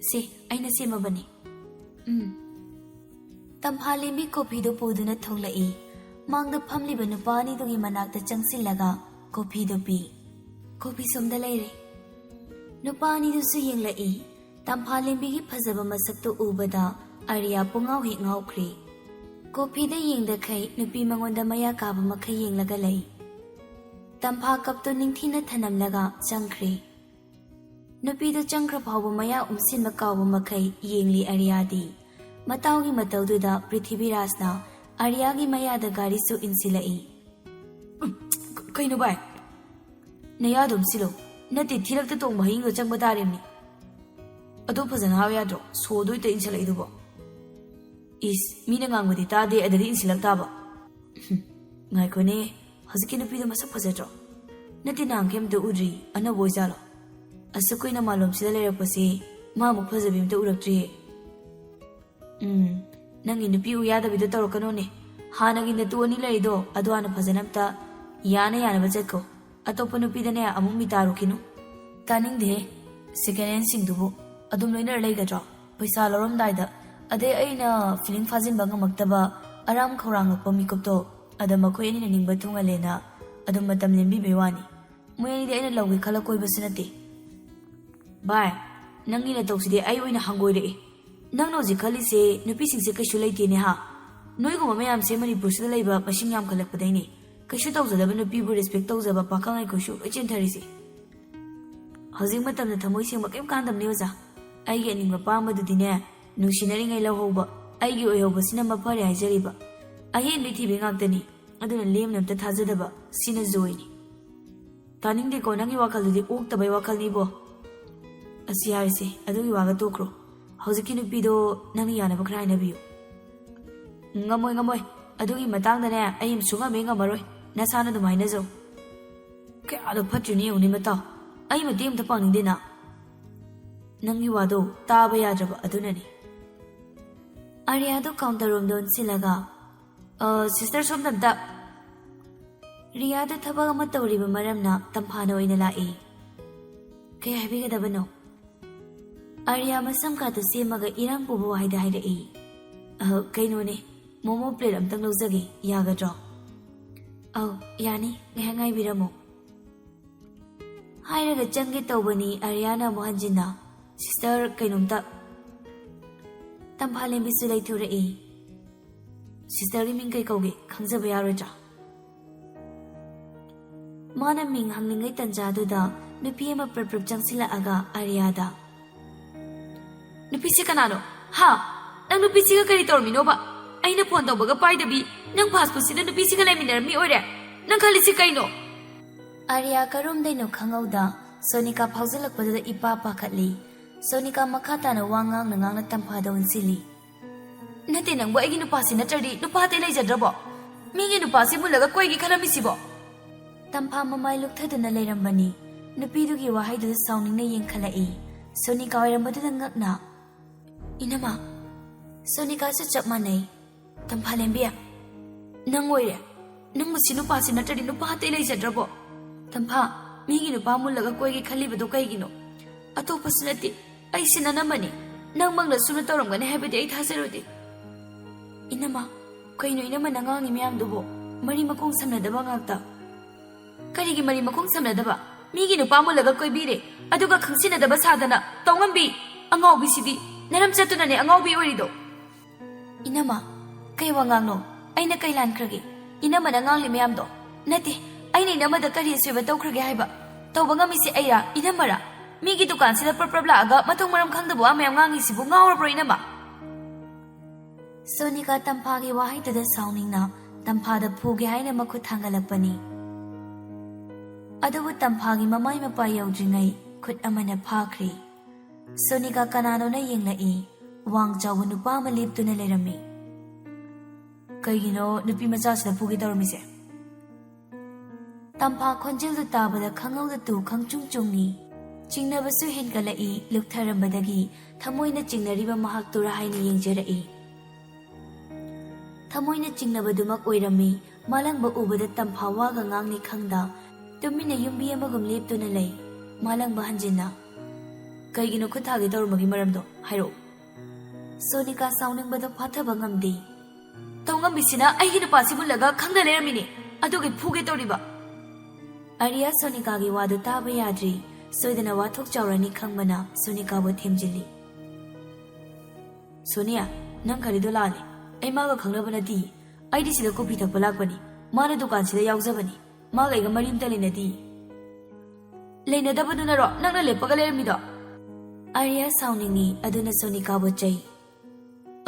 ꯁꯦ, ꯑꯩꯅ ꯁꯦꯝꯃꯕꯅꯤ꯫" "ꯎꯝ꯫" ꯇꯝꯐꯥꯂꯦꯝꯕꯤ ꯀꯣꯐꯤꯗꯨ ꯄꯨꯗꯨꯅ ꯊꯣꯛꯂꯛꯏ꯫ ꯃꯥꯡꯗ ꯐꯝꯂꯤꯕ ꯅꯨꯄꯥ ꯑꯅꯤꯗꯨꯒꯤ ꯃꯅꯥꯛꯇ ꯆꯪꯁꯤꯜꯂꯒ ꯀꯣꯐꯤꯗꯨ ꯄꯤ꯫ "ꯀꯣꯐꯤ ꯁꯣꯝꯗ ꯂꯩꯔꯦ꯫" ꯅꯨꯄꯥ ꯑꯅꯤꯗꯨꯁꯨ ꯌꯦꯡꯂꯛꯏ꯫ ꯇꯝꯐꯥꯂꯦꯝꯕꯤꯒꯤ ꯐꯖꯕ ꯃꯁꯛꯇꯨ ꯎꯕꯗ ꯑꯔꯤꯌꯥ ꯄꯨꯡꯉꯥꯎ ꯍꯦꯛ ꯉꯥꯎꯈ꯭ꯔꯦ꯫ ꯀꯣꯐꯤꯗ ꯌꯦꯡꯗꯈꯩ ꯅꯨꯄꯤ ꯃꯉꯣꯟꯗ ꯃꯌꯥ ꯀꯥꯕ ꯃꯈꯩ ꯌꯦꯡꯂꯒ ꯂꯩ꯫ ꯇꯝꯐꯥ ꯀꯞꯇꯨ ꯅꯤꯡꯊꯤꯅ ꯊꯅꯝꯂꯒ ꯆꯪꯈ꯭ꯔꯦ꯫ ꯅꯨꯄꯤꯗꯨ ꯆꯪꯈ꯭ꯔ ꯐꯥꯎꯕ ꯃꯌꯥ ꯎꯝꯁꯤꯟꯕ ꯀꯥꯎꯕ ꯃꯈꯩ ꯌꯦꯡꯂꯤ ꯑꯔꯤꯌꯥꯗꯤ꯫ ꯃꯇꯥꯎꯒꯤ ꯃꯇꯧꯗꯨꯗ ꯄ꯭ꯔꯤꯊꯤꯕꯤꯔꯥꯖꯅ ꯑꯔꯤꯌꯥꯒꯤ ꯃꯌꯥꯗ ꯒꯥꯔꯤꯁꯨ ꯏꯟꯁꯤꯜꯂꯛꯏ꯫ "ꯀꯩꯅꯣ ꯚꯥꯏ? ꯅꯌꯥꯗꯣ ꯎꯝꯁꯤꯜꯂꯣ꯫ ꯅꯠꯇꯦ, ꯊꯤꯔꯛꯇ ꯇꯣꯡꯕ ꯍꯌꯤꯡꯗꯣ ꯆꯪꯕ ꯇꯥꯔꯦꯃꯤ꯫ ꯑꯗꯨ ꯐꯖꯅ ꯍꯥꯏꯌꯨ ꯌꯥꯗ꯭ꯔꯣ? ꯁꯣꯗꯣ ꯍꯦꯛꯇ ꯏꯟꯁꯤꯜꯂꯛꯏꯗꯨꯕꯣ?" "ꯏꯁ, ꯃꯤꯅ ꯉꯥꯡꯕꯗꯤ ꯇꯥꯗꯦ, ꯑꯗꯗꯤ ꯏꯟꯁꯤꯜꯂꯛ ꯇꯥꯕ꯫" "ꯍꯨꯝ, ꯉꯥꯏꯈꯣꯅꯦ, ꯍꯧꯖꯤꯛꯀꯤ ꯅꯨꯄꯤꯗꯣ ꯃꯁꯛ ꯐꯖꯗ꯭ꯔꯣ? ꯅꯠꯇꯦ, ꯅꯍꯥꯟꯈꯩ ꯑꯝꯇ ꯎꯗ꯭ꯔꯤ, ꯑꯅꯧꯕ ꯑꯣꯏꯖꯥꯠꯂꯣ? ꯑꯁꯨꯛ ꯀꯨꯏꯅ ꯃꯥꯂꯣꯝꯁꯤꯗ ꯂꯩꯔꯛꯄꯁꯦ ꯃꯥꯃꯨꯛ ꯐꯖꯕꯤ ꯑꯝꯇ ꯎꯔꯛꯇ꯭ꯔꯤꯌꯦ꯫" "ꯎꯝ, ꯅꯪꯒꯤ ꯅꯨꯄꯤ ꯎ ꯌꯥꯗꯕꯤꯗꯣ ꯇꯧꯔꯛꯀꯅꯨꯅꯦ꯫ ꯍꯥꯟꯅꯒꯤ ꯅꯇꯨ ꯑꯅꯤ ꯂꯩꯔꯤꯗꯣ ꯑꯗꯨ ꯍꯥꯟꯅ ꯐꯖꯅ ꯑꯝꯇ ꯌꯥꯅ ꯌꯥꯅꯕ ꯆꯠꯈꯣ꯫ ꯑꯇꯣꯞꯄ ꯅꯨꯄꯤꯗꯅꯦ ꯑꯃꯨꯛ ꯃꯤꯇꯥꯔꯨꯈꯤꯅꯨ꯫" "ꯇꯥꯅꯤꯡꯗꯦꯍꯦ, ꯁꯦꯀꯦꯟ ꯍꯦꯟꯁꯤꯡꯗꯨꯕꯨ ꯑꯗꯨꯝ ꯂꯣꯏꯅꯔ ꯂꯩꯒꯗ꯭ꯔꯣ? ꯄꯩꯁꯥ ꯂꯧꯔꯝꯗꯥꯏꯗ, ꯑꯗꯩ ꯑꯩꯅ ꯐꯤꯂꯤꯡ ꯐꯥꯖꯤꯟꯕ ꯉꯝꯃꯛꯇꯕ ꯑꯔꯥꯝ ꯈꯧꯔꯥꯡꯉꯛꯄ ꯃꯤꯀꯨꯞꯇꯣ ꯑꯗ ꯃꯈꯣꯏ ꯑꯅꯤꯅ ꯅꯤꯡꯕ ꯊꯨꯡꯍꯜꯂꯦꯅ ꯑꯗꯨꯝ ꯃꯇꯝ ꯂꯦꯟꯕꯤꯕꯩ ꯋꯥꯅꯤ꯫ ꯃꯣꯏ ꯑꯅꯤꯗꯤ ꯑꯩꯅ ꯂꯧꯒꯦ ꯈꯜꯂ ꯀꯣꯏꯕꯁꯨ ꯅꯠꯇꯦ꯫" "ꯚꯥꯏ, ꯅꯪꯒꯤ ꯅꯇꯧꯁꯤꯗꯤ ꯑꯩ ꯑꯣꯏꯅ ꯍꯪꯒꯣꯏꯔꯛꯑꯦ꯫ ꯅꯪꯅ ꯍꯧꯖꯤꯛ ꯈꯜꯂꯤꯁꯦ ꯅꯨꯄꯤꯁꯤꯡꯁꯦ ꯀꯩꯁꯨ ꯂꯩꯇꯦꯅꯦ ꯍꯥ? ꯅꯣꯏꯒꯨꯝꯕ ꯃꯌꯥꯝꯁꯦ ꯃꯅꯤꯄꯨꯔꯁꯤꯗ ꯂꯩꯕ ꯃꯁꯤꯡ ꯌꯥꯝꯈꯠꯂꯛꯄꯗꯩꯅꯦ꯫ ꯀꯩꯁꯨ ꯇꯧꯖꯗꯕ ꯅꯨꯄꯤꯕꯨ ꯔꯦꯁꯄꯦꯛ ꯇꯧꯖꯕ ꯄꯥꯈꯪ ꯑꯩꯈꯣꯏꯁꯨ ꯂꯣꯏ ꯆꯦꯟꯊꯔꯤꯁꯦ꯫ ꯍꯧꯖꯤꯛ ꯃꯇꯝꯗ ꯊꯃꯣꯏ ꯁꯦꯡꯕ ꯀꯩꯝ ꯀꯥꯟꯗꯕꯅꯦ ꯑꯣꯖꯥ꯫ ꯑꯩꯒꯤ ꯑꯅꯤꯡꯕ ꯄꯥꯝꯕꯗꯨꯗꯤꯅꯦ, ꯅꯨꯡꯁꯤꯅꯔꯤꯉꯩ ꯂꯧꯍꯧꯕ, ꯑꯩꯒꯤ ꯑꯣꯏꯍꯧꯕꯁꯤꯅ ꯃꯐꯔꯦ ꯍꯥꯏꯖꯔꯤꯕ꯫ ꯑꯍꯦꯟꯕꯤ ꯊꯤꯕꯤ ꯉꯥꯛꯇꯅꯤ, ꯑꯗꯨꯅ ꯂꯦꯝꯅ ꯑꯝꯇ ꯊꯥꯖꯗꯕ, ꯁꯤꯅ ꯖꯣꯏꯅꯤ꯫ ꯇꯥꯅꯤꯡꯗꯦꯀꯣ, ꯅꯪꯒꯤ ꯋꯥꯈꯜꯗꯨꯗꯤ ꯑꯣꯛꯇꯕꯩ ꯋꯥꯈꯜꯅꯤꯕꯣ꯫ ꯑꯁꯤ ꯌꯥꯔꯤꯁꯦ, ꯑꯗꯨꯒꯤ ꯋꯥꯒ ꯇꯣꯛꯈ꯭ꯔꯣ꯫ ꯍꯧꯖꯤꯛꯀꯤ ꯅꯨꯄꯤꯗꯣ ꯅꯪꯅ ꯌꯥꯅꯕ ꯈꯔ ꯍꯥꯏꯅꯕꯤꯌꯨ꯫ ꯉꯝꯃꯣꯏ, ꯉꯝꯃꯣꯏ꯫ ꯑꯗꯨꯒꯤ ꯃꯇꯥꯡꯗꯅꯦ, ꯑꯩ ꯁꯨꯡꯉꯝ ꯍꯦꯛ ꯉꯝꯃꯔꯣꯏ꯫ ꯅꯁꯥꯅ ꯑꯗꯨꯝ ꯍꯥꯏꯅꯖꯧ꯫ ꯀꯌꯥꯗ ꯐꯠꯇ꯭ꯔꯤꯅꯣ ꯌꯦꯡꯉꯨꯅꯦ, ꯃꯇꯥꯎ꯫ ꯑꯩ ꯃꯇꯦꯡ ꯑꯝꯇ ꯄꯥꯡꯅꯤꯡꯗꯦꯅ꯫ ꯅꯪꯒꯤ ꯋꯥꯗꯣ ꯇꯥꯕ ꯌꯥꯗ꯭ꯔꯕ ꯑꯗꯨꯅꯅꯤ꯫ ꯑꯥꯔꯤꯌꯥꯗꯣ ꯀꯥꯎꯟꯇꯔ ꯔꯣꯝꯗ ꯑꯣꯟꯁꯤꯜꯂꯒ, "ꯑ, ꯁꯤꯁꯇꯔ, ꯁꯣꯝꯗ ꯑꯝꯇ꯫" ꯔꯤꯌꯥꯗ ꯊꯕꯛ ꯑꯃ ꯇꯧꯔꯤꯕ ꯃꯔꯝꯅ ꯇꯝꯐꯥꯅ ꯑꯣꯏꯅ ꯂꯥꯛꯏ꯫ "ꯀꯩ ꯍꯥꯏꯕꯤꯒꯗꯕꯅꯣ?" ꯑꯥꯔꯤꯌꯥ ꯃꯁꯝ ꯀꯥꯇꯨ ꯁꯦꯝꯃꯒ ꯏꯔꯥꯡ ꯄꯨꯕ ꯋꯥꯍꯩꯗ ꯍꯥꯏꯔꯛꯏ꯫ "ꯑ, ꯀꯩꯅꯣꯅꯦ, ꯃꯣꯃꯣ ꯄ꯭ꯂꯦꯠ ꯑꯝꯇꯪ ꯂꯧꯖꯒꯦ, ꯌꯥꯒꯗ꯭ꯔꯣ?" "ꯑꯧ, ꯌꯥꯅꯤ, ꯉꯥꯏꯍꯥꯛ ꯉꯥꯏꯕꯤꯔꯝꯃꯣ꯫" ꯍꯥꯏꯔꯒ ꯆꯪꯒꯦ ꯇꯧꯕꯅꯤ, ꯑꯥꯔꯤꯌꯥꯅ ꯑꯃꯨꯛ ꯍꯟꯖꯤꯟꯅ, "ꯁꯤꯁꯇꯔ, ꯀꯩꯅꯣꯝꯇ꯫" ꯇꯝꯐꯥꯂꯦꯝꯕꯤꯁꯨ ꯂꯩꯊꯣꯔꯛꯏ꯫ "ꯁꯤꯁꯇꯔꯒꯤ ꯃꯤꯡ ꯀꯩ ꯀꯧꯒꯦ, ꯈꯪꯖꯕ ꯌꯥꯔꯣꯏꯗ꯭ꯔꯥ?" ꯃꯥꯅ ꯃꯤꯡ ꯍꯪꯂꯤꯉꯩ ꯇꯟꯖꯥꯗꯨꯗ ꯅꯨꯄꯤ ꯑꯃ ꯄ꯭ꯔꯞ ꯄ꯭ꯔꯞ ꯆꯪꯁꯤꯜꯂꯛꯑꯒ ꯑꯥꯔꯤꯌꯥꯗ, "ꯅꯨꯄꯤꯁꯤ ꯀꯅꯥꯅꯣ? ꯍꯥ? ꯅꯪ ꯅꯨꯄꯤꯁꯤꯒ ꯀꯔꯤ ꯇꯧꯔꯝꯃꯤꯅꯣꯕ? ꯑꯩꯅ ꯐꯣꯟ ꯇꯧꯕꯒ ꯄꯥꯏꯗꯕꯤ, ꯅꯪ ꯐꯥꯁ ꯐꯨꯗꯁꯤꯗ ꯅꯨꯄꯤꯁꯤꯒ ꯂꯩꯃꯤꯟꯅꯔꯝꯃꯤ ꯑꯣꯏꯔꯦ? ꯅꯪ ꯈꯜꯂꯤꯁꯤ ꯀꯩꯅꯣ?" ꯑꯥꯔꯤꯌꯥ ꯀꯔꯣꯝꯗꯩꯅꯣ ꯈꯪꯍꯧꯗ ꯁꯣꯅꯤꯀꯥ ꯐꯥꯎꯖꯤꯜꯂꯛꯄꯗꯨꯗ ꯏꯄꯥ ꯄꯥꯈꯠꯂꯤ꯫ ꯁꯣꯅꯤꯀꯥ ꯃꯈꯥ ꯇꯥꯅ ꯋꯥ ꯉꯥꯡꯅ ꯉꯥꯡꯅ ꯇꯝꯐꯥꯗ ꯑꯣꯟꯁꯤꯜꯂꯤ꯫ "ꯅꯠꯇꯦ, ꯅꯪꯕꯨ ꯑꯩꯒꯤ ꯅꯨꯄꯥꯁꯤ ꯅꯠꯇ꯭ꯔꯗꯤ ꯅꯨꯄꯥ ꯑꯇꯩ ꯂꯩꯖꯗ꯭ꯔꯕꯣ? ꯃꯤꯒꯤ ꯅꯨꯄꯥꯁꯤ ꯃꯨꯜꯂꯒ ꯀꯣꯏꯒꯦ ꯈꯜꯂꯝꯃꯤꯁꯤꯕꯣ?" ꯇꯝꯐꯥ ꯃꯃꯥꯏ ꯂꯨꯞꯊꯗꯨꯅ ꯂꯩꯔꯝꯕꯅꯤ꯫ ꯅꯨꯄꯤꯗꯨꯒꯤ ꯋꯥꯍꯩꯗꯨꯗ ꯁꯥꯎꯅꯤꯡꯅ ꯌꯦꯡꯈꯠꯂꯛꯏ꯫ ꯁꯣꯅꯤꯀꯥ ꯑꯣꯏꯔꯝꯕꯗꯨꯗ ꯉꯛꯅ, "ꯏꯅꯝꯃ꯫" ꯁꯣꯅꯤꯀꯥꯁꯨ ꯆꯞ ꯃꯥꯟꯅꯩ꯫ "ꯇꯝꯐꯥꯂꯦꯝꯕꯤ, ꯅꯪ ꯑꯣꯏꯔꯦ꯫ ꯅꯪꯕꯨ ꯁꯤ ꯅꯨꯄꯥꯁꯤ ꯅꯠꯇ꯭ꯔꯗꯤ ꯅꯨꯄꯥ ꯑꯇꯩ ꯂꯩꯖꯗ꯭ꯔꯕꯣ? ꯇꯝꯐꯥ, ꯃꯤꯒꯤ ꯅꯨꯄꯥ ꯃꯨꯜꯂꯒ ꯀꯣꯏꯒꯦ ꯈꯜꯂꯤꯕꯗꯣ ꯀꯩꯒꯤꯅꯣ? ꯑꯇꯣꯞꯄꯁꯨ ꯅꯠꯇꯦ, ꯑꯩꯁꯤ ꯅꯅꯝꯃꯅꯤ꯫ ꯅꯪꯃꯛꯅ ꯁꯨꯝꯅ ꯇꯧꯔꯝꯒꯅꯤ ꯍꯥꯏꯕꯗꯤ ꯑꯩ ꯊꯥꯖꯔꯨꯗꯦ꯫" "ꯏꯅꯝꯃ, ꯀꯩꯅꯣ ꯏꯅꯝꯃꯅ ꯉꯥꯡꯉꯤ ꯃꯌꯥꯝꯗꯨꯕꯣ? ꯃꯔꯤ ꯃꯈꯣꯡ ꯁꯝꯅꯗꯕ ꯉꯥꯛꯇ꯫" "ꯀꯔꯤꯒꯤ ꯃꯔꯤ ꯃꯈꯣꯡ ꯁꯝꯅꯗꯕ? ꯃꯤꯒꯤ ꯅꯨꯄꯥ ꯃꯨꯜꯂꯒ ꯀꯣꯏꯕꯤꯔꯦ, ꯑꯗꯨꯒ ꯈꯪꯁꯤꯟꯅꯗꯕ ꯁꯥꯗꯅ ꯇꯧꯉꯝꯕꯤ꯫ ꯑꯉꯥꯎꯕꯤꯁꯤꯗꯤ ꯅꯔꯝ ꯆꯠꯇꯨꯅꯅꯦ ꯑꯉꯥꯎꯕꯤ ꯑꯣꯏꯔꯤꯗꯣ꯫" "ꯏꯅꯝꯃ, ꯀꯩ ꯋꯥꯉꯥꯡꯅꯣ? ꯑꯩꯅ ꯀꯩ ꯂꯥꯟꯈ꯭ꯔꯒꯦ? ꯏꯅꯝꯃꯅ ꯉꯥꯡꯂꯤ ꯃꯌꯥꯝꯗꯣ ꯅꯠꯇꯦ, ꯑꯩꯅ ꯏꯅꯝꯃꯗ ꯀꯔꯤ ꯑꯁꯣꯏꯕ ꯇꯧꯈ꯭ꯔꯒꯦ ꯍꯥꯏꯕ? ꯇꯧꯕ ꯉꯝꯃꯤꯁꯦ ꯑꯩꯔꯥ, ꯏꯅꯝꯃꯔꯥ? ꯃꯤꯒꯤ ꯗꯨꯀꯥꯟꯁꯤꯗ ꯄ꯭ꯔꯞ ꯄ꯭ꯔꯞ ꯂꯥꯛꯑꯒ ꯃꯊꯣꯡ ꯃꯔꯝ ꯈꯪꯗꯕ ꯋꯥ ꯃꯌꯥꯝ ꯉꯥꯡꯉꯤꯁꯤꯕꯨ ꯉꯥꯎꯔꯕ꯭ꯔꯣ, ꯏꯅꯝꯃ? ꯁꯣꯅꯤꯀꯥ ꯇꯝꯐꯥꯒꯤ ꯋꯥꯍꯩꯗꯨꯗ ꯁꯥꯎꯅꯤꯡꯅ ꯇꯝꯐꯥꯗ ꯐꯨꯒꯦ ꯍꯥꯏꯅ ꯃꯈꯨꯠ ꯊꯥꯡꯒꯠꯂꯛꯄꯅꯤ꯫ ꯑꯗꯨꯕꯨ ꯇꯝꯐꯥꯒꯤ ꯃꯃꯥꯏ ꯃꯄꯥ ꯌꯧꯗ꯭ꯔꯤꯉꯩ ꯈꯨꯠ ꯑꯃꯅ ꯐꯥꯈ꯭ꯔꯤ꯫ ꯁꯣꯅꯤꯀꯥ ꯀꯅꯥꯅꯣꯅ ꯌꯦꯡꯂꯛꯏ꯫ ꯋꯥꯡ ꯆꯥꯎꯕ ꯅꯨꯄꯥ ꯑꯃ ꯂꯦꯞꯇꯨꯅ ꯂꯩꯔꯝꯃꯤ꯫ "ꯀꯩꯒꯤꯅꯣ ꯅꯨꯄꯤ ꯃꯆꯥꯁꯤꯗ ꯐꯨꯒꯦ ꯇꯧꯔꯝꯃꯤꯁꯦ?" ꯇꯝꯐꯥ ꯈꯣꯟꯖꯦꯜꯗꯨ ꯇꯥꯕꯗ ꯈꯪꯍꯧꯗ ꯇꯨ ꯈꯪꯆꯨꯡ ꯆꯨꯡꯉꯤ꯫ ꯆꯤꯡꯅꯕꯁꯨ ꯍꯦꯟꯒꯠꯂꯛꯏ, ꯂꯨꯞꯊꯔꯝꯕꯗꯒꯤ ꯊꯃꯣꯏꯅ ꯆꯤꯡꯅꯔꯤꯕ ꯃꯍꯥꯛꯇꯨꯔꯥ ꯍꯥꯏꯅ ꯌꯦꯡꯖꯔꯛꯏ꯫ ꯊꯃꯣꯏꯅ ꯆꯤꯡꯅꯕꯗꯨꯃꯛ ꯑꯣꯏꯔꯝꯃꯤ꯫ ꯃꯥꯂꯪꯕ ꯎꯕꯗ ꯇꯝꯐꯥ ꯋꯥꯒ ꯉꯥꯡꯅꯤ ꯈꯪꯗ ꯇꯨꯃꯤꯟꯅ ꯌꯨꯝꯕꯤ ꯑꯃꯒꯨꯝ ꯂꯦꯞꯇꯨꯅ ꯂꯩ꯫ ꯃꯥꯂꯪꯕ ꯍꯟꯖꯤꯟꯅ, "ꯀꯩꯒꯤꯅꯣ ꯈꯨꯠ ꯊꯥꯒꯦ ꯇꯧꯔꯝꯕꯒꯤ ꯃꯔꯝꯗꯣ ꯍꯥꯏꯔꯛꯑꯣ?" ꯁꯣꯅꯤꯀꯥ ꯁꯥꯎꯅꯤꯡꯕꯗꯣ ꯐꯥꯊꯕ ꯉꯝꯗꯦ꯫ "ꯇꯧꯉꯝꯕꯤꯁꯤꯅ ꯑꯩꯒꯤ ꯅꯨꯄꯥꯁꯤ ꯃꯨꯜꯂꯒ ꯈꯪꯗ ꯂꯩꯔꯝꯃꯤꯅꯦ, ꯑꯗꯨꯒꯤ ꯐꯨꯒꯦ ꯇꯧꯔꯤꯕ꯫" ꯑꯔꯤꯌꯥ ꯁꯣꯅꯤꯀꯥꯒꯤ ꯋꯥꯗꯨ ꯇꯥꯕ ꯌꯥꯗ꯭ꯔꯤ꯫ ꯁꯣꯏꯗꯅ ꯋꯥꯊꯣꯛ ꯆꯥꯎꯔꯅꯤ ꯈꯪꯕꯅ ꯁꯣꯅꯤꯀꯥꯕꯨ ꯊꯦꯝꯖꯤꯜꯂꯤ꯫ "ꯁꯣꯅꯤꯌꯥ, ꯅꯪ ꯈꯜꯂꯤꯗꯣ ꯂꯥꯜꯂꯦ꯫ ꯑꯩ ꯃꯥꯒ ꯈꯪꯅꯕ ꯅꯠꯇꯦ꯫ ꯑꯩꯗꯤ ꯁꯤꯗ ꯀꯣꯐꯤ ꯊꯛꯄ ꯂꯥꯛꯄꯅꯤ꯫ ꯃꯥꯅ ꯗꯨꯀꯥꯟꯁꯤꯗ ꯌꯥꯎꯖꯕꯅꯤ꯫ ꯃꯥꯒ ꯑꯩꯒ ꯃꯔꯤ ꯑꯝꯇ ꯂꯩꯅꯗꯦ꯫" "ꯂꯩꯅꯗꯕꯗꯨꯅꯔꯣ ꯅꯪꯅ ꯂꯦꯞꯄꯒ ꯂꯩꯔꯝꯃꯤꯗꯣ?" ꯑꯥꯔꯌꯥ ꯁꯥꯎꯅꯤꯡꯉꯤ, ꯑꯗꯨꯅ ꯁꯣꯅꯤꯀꯥꯕꯨ ꯆꯩ꯫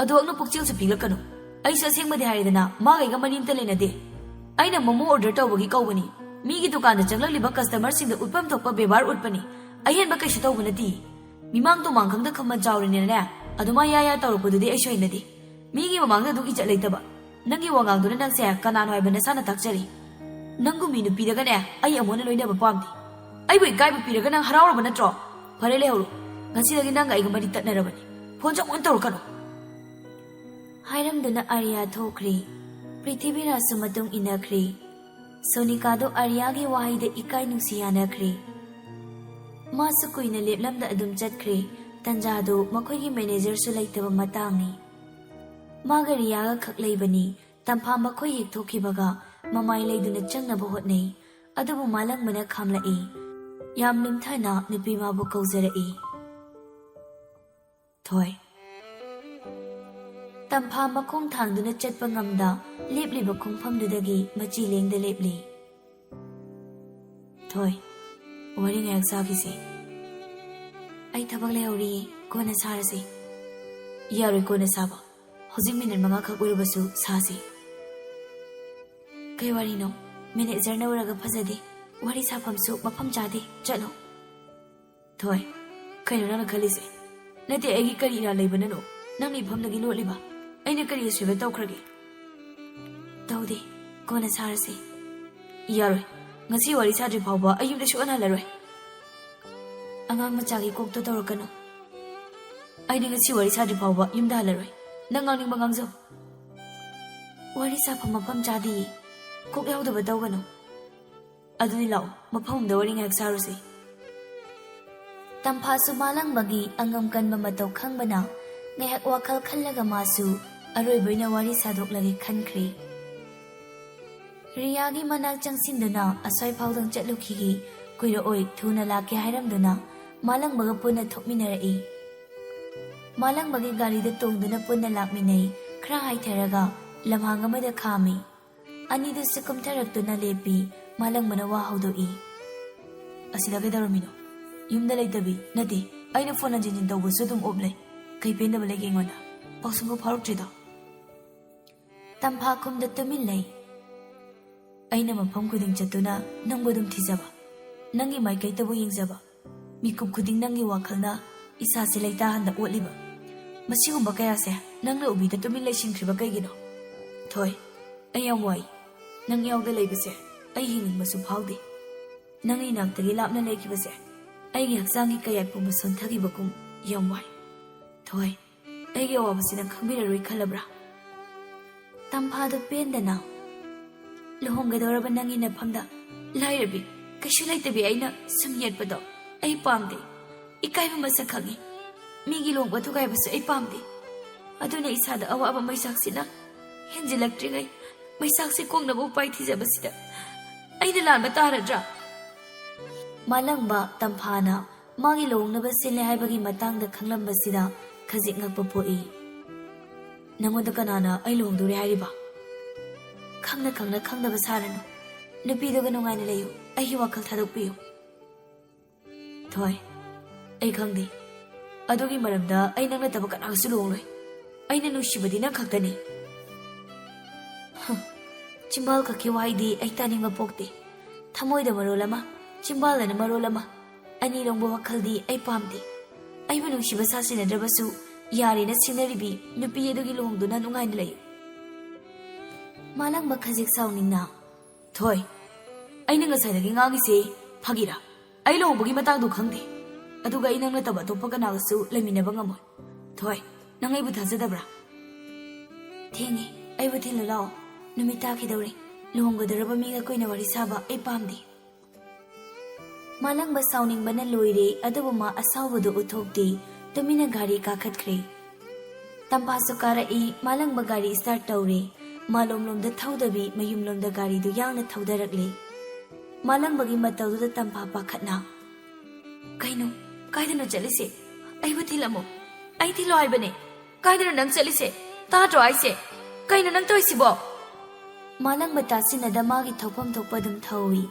"ꯑꯗꯣ ꯑꯩꯅ ꯄꯨꯛꯆꯦꯜꯁꯨ ꯄꯤꯛꯂꯛꯀꯅꯨ꯫ ꯑꯩꯁꯨ ꯑꯁꯦꯡꯕꯗꯤ ꯍꯥꯏꯔꯦꯗꯅ, ꯃꯥꯒ ꯑꯩꯒ ꯃꯔꯤ ꯑꯝꯇ ꯂꯩꯅꯗꯦ꯫ ꯑꯩꯅ ꯃꯣꯃꯣ ꯑꯣꯔꯗꯔ ꯇꯧꯕꯒꯤ ꯀꯧꯕꯅꯤ꯫ ꯃꯤꯒꯤ ꯗꯨꯀꯥꯟꯗ ꯆꯪꯂꯛꯂꯤꯕ ꯀꯁꯇꯃꯔꯁꯤꯡꯗ ꯎꯠꯐꯝ ꯊꯣꯛꯄ ꯕꯦꯕꯥꯔ ꯎꯠꯄꯅꯤ꯫ ꯑꯍꯦꯟꯕ ꯀꯩꯁꯨ ꯇꯧꯕ ꯅꯠꯇꯦ꯫ ꯃꯤꯃꯥꯡ ꯇꯨꯃꯥꯡ ꯈꯪꯗ ꯈꯝꯕꯟ ꯆꯥꯎꯔꯤꯅꯦꯅꯅꯦ, ꯑꯗꯨꯃꯥꯏ ꯌꯥ ꯌꯥ ꯇꯧꯔꯛꯄꯗꯨꯗꯤ ꯑꯩꯁꯨ ꯍꯩꯅꯗꯦ꯫ ꯃꯤꯒꯤ ꯃꯃꯥꯡꯗ ꯑꯗꯨꯛ ꯏꯖꯠ ꯂꯩꯇꯕ꯫ ꯅꯪꯒꯤ ꯋꯥꯉꯥꯡꯗꯨꯅ ꯅꯪꯁꯦ ꯀꯅꯥꯅꯣ ꯍꯥꯏꯕ ꯅꯁꯥꯅ ꯇꯥꯛꯆꯔꯤ꯫ ꯅꯪꯒꯨꯝꯕꯤ ꯅꯨꯄꯤꯗꯒꯅꯦ ꯑꯩ ꯑꯃꯨꯛ ꯍꯟꯅ ꯂꯣꯏꯅꯕ ꯄꯥꯝꯗꯦ꯫ ꯑꯩꯕꯨ ꯏꯀꯥꯏꯕ ꯄꯤꯔꯒ ꯅꯪ ꯍꯔꯥꯎꯔꯕ ꯅꯠꯇ꯭ꯔꯣ? ꯐꯔꯦ, ꯂꯩꯍꯧꯔꯣ꯫ ꯉꯁꯤꯗꯒꯤ ꯅꯪꯒ ꯑꯩꯒ ꯃꯔꯤ ꯇꯠꯅꯔꯕꯅꯤ꯫ ꯐꯣꯟꯁꯨ ꯑꯃꯨꯛ ꯍꯟꯅ ꯇꯧꯔꯛꯀꯅꯨ꯫" ꯍꯥꯏꯔꯝꯗꯨꯅ ꯑꯥꯔꯌꯥ ꯊꯣꯛꯈ꯭ꯔꯦ꯫ ꯄ꯭ꯔꯤꯊꯤꯕꯤꯔꯥꯖꯁꯨ ꯃꯇꯨꯡ ꯏꯟꯅꯈ꯭ꯔꯦ꯫ ꯁꯣꯅꯤꯀꯥꯗꯣ ꯑꯥꯔꯌꯥꯒꯤ ꯋꯥꯍꯩꯗ ꯏꯀꯥꯏ ꯅꯨꯡꯁꯤ ꯌꯥꯅꯈ꯭ꯔꯦ꯫ ꯃꯥꯁꯨ ꯀꯨꯏꯅ ꯂꯦꯞꯂꯝꯗ ꯑꯗꯨꯝ ꯆꯠꯈ꯭ꯔꯦ꯫ ꯇꯟꯖꯥꯗꯨ ꯃꯈꯣꯏꯒꯤ ꯃꯦꯅꯦꯖꯔꯁꯨ ꯂꯩꯇꯕ ꯃꯇꯥꯡꯅꯤ꯫ ꯃꯥꯒ ꯔꯤꯌꯥꯒ ꯈꯛ ꯂꯩꯕꯅꯤ꯫ ꯇꯝꯐꯥ ꯃꯈꯣꯏ ꯍꯦꯛ ꯊꯣꯛꯈꯤꯕꯒ ꯃꯃꯥꯏ ꯂꯩꯗꯨꯅ ꯆꯪꯅꯕ ꯍꯣꯠꯅꯩ꯫ ꯑꯗꯨꯕꯨ ꯃꯥꯂꯪꯕꯅ ꯈꯥꯝꯂꯛꯏ꯫ ꯌꯥꯝ ꯂꯨꯝꯊꯅ ꯅꯨꯄꯤ ꯃꯥꯕꯨ ꯀꯧꯖꯔꯛꯏ꯫ "ꯊꯣꯏ꯫" ꯇꯝꯐꯥ ꯃꯈꯣꯡ ꯊꯥꯡꯗꯨꯅ ꯆꯠꯄ ꯉꯝꯗ ꯂꯦꯞꯂꯤꯕ ꯈꯣꯡꯐꯝꯗꯨꯗꯒꯤ ꯃꯆꯤ ꯂꯦꯡꯗ ꯂꯦꯞꯂꯤ꯫ "ꯊꯣꯏ, ꯋꯥꯔꯤ ꯉꯥꯏꯍꯥꯛ ꯁꯥꯈꯤꯁꯤ꯫ ꯑꯩ ꯊꯕꯛ ꯂꯩꯍꯧꯔꯤ, ꯀꯣꯟꯅ ꯁꯥꯔꯁꯤ꯫" "ꯌꯥꯔꯣꯏ ꯀꯣꯟꯅ ꯁꯥꯕ, ꯍꯧꯖꯤꯛ ꯃꯤꯅꯤꯠ ꯃꯉꯥꯈꯛ ꯑꯣꯏꯔꯕꯁꯨ ꯁꯥꯁꯤ꯫" "ꯀꯩ ꯋꯥꯔꯤꯅꯣ? ꯃꯦꯅꯦꯖꯔꯅ ꯎꯔꯒ ꯐꯖꯗꯦ, ꯋꯥꯔꯤ ꯁꯥꯐꯝꯁꯨ ꯃꯐꯝ ꯆꯥꯗꯦ, ꯆꯠꯂꯣ꯫" "ꯊꯣꯏ, ꯀꯩꯅꯣ ꯅꯪꯅ ꯈꯜꯂꯤꯁꯦ? ꯅꯠꯇꯦ, ꯑꯩꯒꯤ ꯀꯔꯤ ꯏꯔꯥꯜ ꯂꯩꯕꯅꯅꯣ ꯅꯪꯅ ꯏꯐꯝꯗꯒꯤ ꯂꯣꯠꯂꯤꯕ? ꯑꯩꯅ ꯀꯔꯤ ꯑꯁꯣꯏꯕ ꯇꯧꯈ꯭ꯔꯒꯦ?" "ꯇꯧꯗꯦ, ꯀꯣꯟꯅ ꯁꯥꯔꯁꯤ꯫" "ꯌꯥꯔꯣꯏ, ꯉꯁꯤ ꯋꯥꯔꯤ ꯁꯥꯗ꯭ꯔꯤ ꯐꯥꯎꯕ ꯑꯩ ꯌꯨꯝꯗ ꯁꯨꯛꯍꯟ ꯍꯜꯂꯔꯣꯏ꯫" "ꯑꯉꯥꯡ ꯃꯆꯥꯒꯤ ꯀꯣꯛꯇꯣ ꯇꯧꯔꯛꯀꯅꯨ꯫ ꯑꯩꯗꯤ ꯉꯁꯤ ꯋꯥꯔꯤ ꯁꯥꯗ꯭ꯔꯤ ꯐꯥꯎꯕ ꯌꯨꯝꯗ ꯍꯜꯂꯔꯣꯏ꯫ ꯅꯪ ꯉꯥꯡꯅꯤꯡꯕ ꯉꯥꯡꯖꯧ꯫" "ꯋꯥꯔꯤ ꯁꯥꯐꯝ ꯃꯐꯝ ꯆꯥꯗꯤꯌꯦ, ꯀꯣꯛ ꯌꯥꯎꯗꯕ ꯇꯧꯒꯅꯨ꯫" "ꯑꯗꯨꯗꯤ ꯂꯥꯛꯑꯣ, ꯃꯐꯝ ꯑꯃꯗ ꯋꯥꯔꯤ ꯉꯥꯏꯍꯥꯛ ꯁꯥꯔꯨꯁꯤ꯫" ꯇꯝꯐꯥꯁꯨ ꯃꯥꯂꯪꯕꯒꯤ ꯑꯉꯝ ꯀꯟꯕ ꯃꯇꯧ ꯈꯪꯕꯅ ꯉꯥꯏꯍꯥꯛ ꯋꯥꯈꯜ ꯈꯜꯂꯒ ꯃꯥꯁꯨ ꯑꯔꯣꯏꯕ ꯑꯣꯏꯅ ꯋꯥꯔꯤ ꯁꯥꯗꯣꯛꯂꯒꯦ ꯈꯟꯈ꯭ꯔꯦ꯫ ꯔꯤꯌꯥꯒꯤ ꯃꯅꯥꯛ ꯆꯪꯁꯤꯟꯗꯨꯅ "ꯑꯁ꯭ꯋꯥꯏ ꯐꯥꯎꯗꯪ ꯆꯠꯂꯨꯈꯤꯒꯦ, ꯀꯨꯏꯔꯛꯑꯣꯏ, ꯊꯨꯅ ꯂꯥꯛꯀꯦ" ꯍꯥꯏꯔꯝꯗꯨꯅ ꯃꯥꯂꯪꯕꯒ ꯄꯨꯟꯅ ꯊꯣꯛꯃꯤꯟꯅꯔꯛꯏ꯫ ꯃꯥꯂꯪꯕꯒꯤ ꯒꯥꯔꯤꯗ ꯇꯣꯡꯗꯨꯅ ꯄꯨꯟꯅ ꯂꯥꯛꯃꯤꯟꯅꯩ꯫ ꯈꯔ ꯍꯥꯏꯊꯔꯒ ꯂꯝꯍꯥꯡ ꯑꯃꯗ ꯈꯥꯝꯃꯤ꯫ ꯑꯅꯤꯗꯨꯁꯨ ꯀꯨꯝꯊꯔꯛꯇꯨꯅ ꯂꯦꯞꯄꯤ꯫ ꯃꯥꯂꯪꯕꯅ ꯋꯥ ꯍꯧꯗꯣꯛꯏ꯫ "ꯑꯁꯤꯗ ꯀꯩꯗꯧꯔꯝꯃꯤꯅꯣ? ꯌꯨꯝꯗ ꯂꯩꯇꯕꯤ ꯅꯠꯇꯦ, ꯑꯩꯅ ꯐꯣꯟ ꯍꯟꯖꯤꯟ ꯍꯟꯖꯤꯟ ꯇꯧꯕꯁꯨ ꯑꯗꯨꯝ ꯑꯣꯞ ꯂꯩ꯫ ꯀꯩ ꯄꯦꯟꯗꯕ ꯂꯩꯒꯦ ꯑꯩꯉꯣꯟꯗ? ꯄꯥꯎꯁꯨꯝꯕ ꯐꯥꯎꯔꯛꯇ꯭ꯔꯤꯗꯣ?" ꯇꯝꯐꯥ ꯈꯨꯝꯗ ꯇꯨꯃꯤꯟ ꯂꯩ꯫ "ꯑꯩꯅ ꯃꯐꯝ ꯈꯨꯗꯤꯡ ꯆꯠꯇꯨꯅ ꯅꯪꯕꯨ ꯑꯗꯨꯝ ꯊꯤꯖꯕ, ꯅꯪꯒꯤ ꯃꯥꯏꯀꯩꯇꯕꯨ ꯌꯦꯡꯖꯕ, ꯃꯤꯀꯨꯞ ꯈꯨꯗꯤꯡ ꯅꯪꯒꯤ ꯋꯥꯈꯜꯅ ꯏꯁꯥꯁꯦ ꯂꯩꯇꯥꯍꯟꯗ ꯑꯣꯠꯂꯤꯕ꯫ ꯃꯁꯤꯒꯨꯝꯕ ꯀꯌꯥꯁꯦ ꯅꯪꯅ ꯎꯕꯤꯗ ꯇꯨꯃꯤꯟ ꯂꯩꯁꯤꯟꯈ꯭ꯔꯤꯕ ꯀꯩꯒꯤꯅꯣ? ꯊꯣꯏ, ꯑꯩ ꯌꯥꯝ ꯋꯥꯏ꯫ ꯅꯪ ꯌꯥꯎꯗ ꯂꯩꯕꯁꯦ ꯑꯩ ꯍꯤꯡꯅꯤꯡꯕꯁꯨ ꯐꯥꯎꯗꯦ꯫ ꯅꯪꯒꯤ ꯏꯅꯥꯛꯇꯒꯤ ꯂꯥꯞꯅ ꯂꯩꯈꯤꯕꯁꯦ ꯑꯩꯒꯤ ꯍꯛꯆꯥꯡꯒꯤ ꯀꯌꯥꯠ ꯄꯨꯝꯕ ꯁꯣꯟꯊꯈꯤꯕꯒꯨꯝ ꯌꯥꯝ ꯋꯥꯏ꯫ ꯊꯣꯏ, ꯑꯩꯒꯤ ꯑꯋꯥꯕꯁꯤ ꯅꯪ ꯈꯪꯕꯤꯔꯔꯣꯏ ꯈꯜꯂꯕ꯭ꯔꯥ?" ꯇꯝꯐꯥꯗꯨ ꯄꯦꯟꯗꯅ, "ꯂꯨꯍꯣꯡꯒꯗꯧꯔꯕ ꯅꯪꯒꯤ ꯅꯐꯝꯗ ꯂꯥꯏꯔꯕꯤ, ꯀꯩꯁꯨ ꯂꯩꯇꯕꯤ ꯑꯩꯅ ꯁꯨꯝ ꯌꯦꯠꯄꯗꯣ ꯑꯩ ꯄꯥꯝꯗꯦ꯫ ꯏꯀꯥꯏꯕ ꯃꯁꯛ ꯈꯪꯉꯤ꯫ ꯃꯤꯒꯤ ꯂꯨꯍꯣꯡꯕ ꯊꯨꯒꯥꯏꯕꯁꯨ ꯑꯩ ꯄꯥꯝꯗꯦ꯫ ꯑꯗꯨꯅ ꯏꯁꯥꯗ ꯑꯋꯥꯕ ꯃꯩꯁꯥꯛꯁꯤꯅ ꯍꯦꯟꯖꯤꯜꯂꯛꯇ꯭ꯔꯤꯉꯩ ꯃꯩꯁꯥꯛꯁꯤ ꯀꯣꯛꯅꯕ ꯎꯄꯥꯏ ꯊꯤꯖꯕꯁꯤꯗ ꯑꯩꯅ ꯂꯥꯟꯕ ꯇꯥꯔꯗ꯭ꯔꯥ?" ꯃꯥꯂꯪꯕ ꯇꯝꯐꯥꯅ ꯃꯥꯒꯤ ꯂꯨꯍꯣꯡꯅꯕ ꯁꯤꯜꯂꯦ ꯍꯥꯏꯕꯒꯤ ꯃꯇꯥꯡꯗ ꯈꯪꯂꯝꯕꯁꯤꯗ ꯈꯖꯤꯛ ꯉꯛꯄ ꯄꯣꯛꯏ꯫ "ꯅꯪꯉꯣꯟꯗ ꯀꯅꯥꯅ ꯑꯩ ꯂꯨꯍꯣꯡꯗꯣꯔꯦ ꯍꯥꯏꯔꯤꯕ? ꯈꯪꯅ ꯈꯪꯅ ꯈꯪꯗꯕ ꯁꯥꯔꯅꯨ꯫ ꯅꯨꯄꯤꯗꯨꯒ ꯅꯨꯡꯉꯥꯏꯅ ꯂꯩꯌꯨ꯫ ꯑꯩꯒꯤ ꯋꯥꯈꯜ ꯊꯥꯗꯣꯛꯄꯤꯌꯨ꯫ ꯊꯣꯏ, ꯑꯩ ꯈꯪꯗꯦ꯫ ꯑꯗꯨꯒꯤ ꯃꯔꯝꯗ ꯑꯩ ꯅꯪ ꯅꯠꯇꯕ ꯀꯅꯥꯒꯁꯨ ꯂꯨꯍꯣꯡꯂꯣꯏ꯫ ꯑꯩꯅ ꯅꯨꯡꯁꯤꯕꯗꯤ ꯅꯪ ꯈꯛꯇꯅꯤ꯫ ꯍꯝ, ꯆꯤꯝꯕꯥꯜ ꯈꯛꯀꯤ ꯋꯥꯍꯩꯗꯤ ꯑꯩ ꯇꯥꯅꯤꯡꯕ ꯄꯣꯛꯇꯦ꯫ ꯊꯃꯣꯏꯗ ꯃꯔꯣꯜ ꯑꯃ, ꯆꯤꯝꯕꯥꯜꯗꯅ ꯃꯔꯣꯜ ꯑꯃ꯫ ꯑꯅꯤꯔꯣꯡꯕ ꯋꯥꯈꯜꯗꯤ ꯑꯩ ꯄꯥꯝꯗꯦ꯫ ꯑꯩꯕꯨ ꯅꯨꯡꯁꯤꯕ ꯁꯥꯁꯤꯟꯅꯗ꯭ꯔꯕꯁꯨ ꯌꯥꯔꯦꯅ ꯁꯤꯡꯅꯔꯤꯕꯤ ꯅꯨꯄꯤ ꯑꯗꯨꯒꯤ ꯂꯨꯍꯣꯡꯗꯨꯅ ꯅꯨꯡꯉꯥꯏꯅ ꯂꯩꯌꯨ꯫ ꯃꯥꯂꯪꯕ ꯈꯖꯤꯛ ꯁꯥꯎꯅꯤꯡꯅ, ꯊꯣꯏ, ꯑꯩꯅ ꯉꯁꯥꯏꯗꯒꯤ ꯉꯥꯡꯉꯤꯁꯦ ꯐꯥꯒꯤꯔꯥ? ꯑꯩ ꯂꯨꯍꯣꯡꯕꯒꯤ ꯃꯇꯥꯡꯗꯣ ꯈꯪꯗꯦ꯫ ꯑꯗꯨꯒ ꯑꯩ ꯅꯪ ꯅꯠꯇꯕ ꯑꯇꯣꯞꯄ ꯀꯅꯥꯒꯁꯨ ꯂꯩꯃꯤꯟꯅꯕ ꯉꯝꯃꯣꯏ꯫ ꯊꯣꯏ, ꯅꯪ ꯑꯩꯕꯨ ꯊꯥꯖꯗꯕ꯭ꯔꯥ? ꯊꯦꯡꯉꯦ, ꯑꯩꯕꯨ ꯊꯤꯜꯂꯨ ꯂꯥꯛꯑꯣ꯫ ꯅꯨꯃꯤꯠ ꯇꯥꯈꯤꯗꯧꯔꯦ꯫ ꯂꯨꯍꯣꯡꯒꯗꯧꯔꯕ ꯃꯤꯒ ꯀꯨꯏꯅ ꯋꯥꯔꯤ ꯁꯥꯕ ꯑꯩ ꯄꯥꯝꯗꯦ꯫ ꯃꯥꯂꯪꯕ ꯁꯥꯎꯅꯤꯡꯕꯅ ꯂꯣꯏꯔꯦ, ꯑꯗꯨꯕꯨ ꯃꯥ ꯑꯁꯥꯎꯕꯗꯨ ꯎꯠꯊꯣꯛꯇꯦ꯫ ꯇꯨꯃꯤꯟꯅ ꯒꯥꯔꯤ ꯀꯥꯈꯠꯈ꯭ꯔꯦ꯫ ꯇꯝꯐꯥꯁꯨ ꯀꯥꯔꯛꯏ꯫ ꯃꯥꯂꯪꯕ ꯒꯥꯔꯤ start ꯇꯧꯔꯦ꯫ ꯃꯥꯂꯣꯝꯂꯣꯝꯗ ꯊꯧꯗꯕꯤ ꯃꯌꯨꯝꯂꯣꯝꯗ ꯒꯥꯔꯤꯗꯨ ꯌꯥꯡꯅ ꯊꯧꯗꯔꯛꯂꯦ꯫ ꯃꯥꯂꯪꯕꯒꯤ ꯃꯇꯧꯗꯨꯗ ꯇꯝꯐꯥ ꯄꯥꯈꯠꯅ, "ꯀꯩꯅꯣ? ꯀꯥꯏꯗꯅꯣ ꯆꯠꯂꯤꯁꯦ? ꯑꯩꯕꯨ ꯊꯤꯜꯂꯝꯃꯣ꯫ ꯑꯩ ꯊꯤꯜꯂꯣ ꯍꯥꯏꯕꯅꯦ꯫ ꯀꯥꯏꯗꯅꯣ ꯅꯪ ꯆꯠꯂꯤꯁꯦ? ꯇꯥꯗ꯭ꯔꯣ ꯍꯥꯏꯁꯦ? ꯀꯩꯅꯣ ꯅꯪ ꯇꯧꯔꯤꯁꯤꯕꯣ?" ꯃꯥꯂꯪꯕ ꯇꯥꯁꯤꯟꯅꯗ ꯃꯥꯒꯤ ꯊꯣꯛꯐꯝ ꯊꯣꯛꯄ ꯑꯗꯨꯝ ꯊꯧꯏ꯫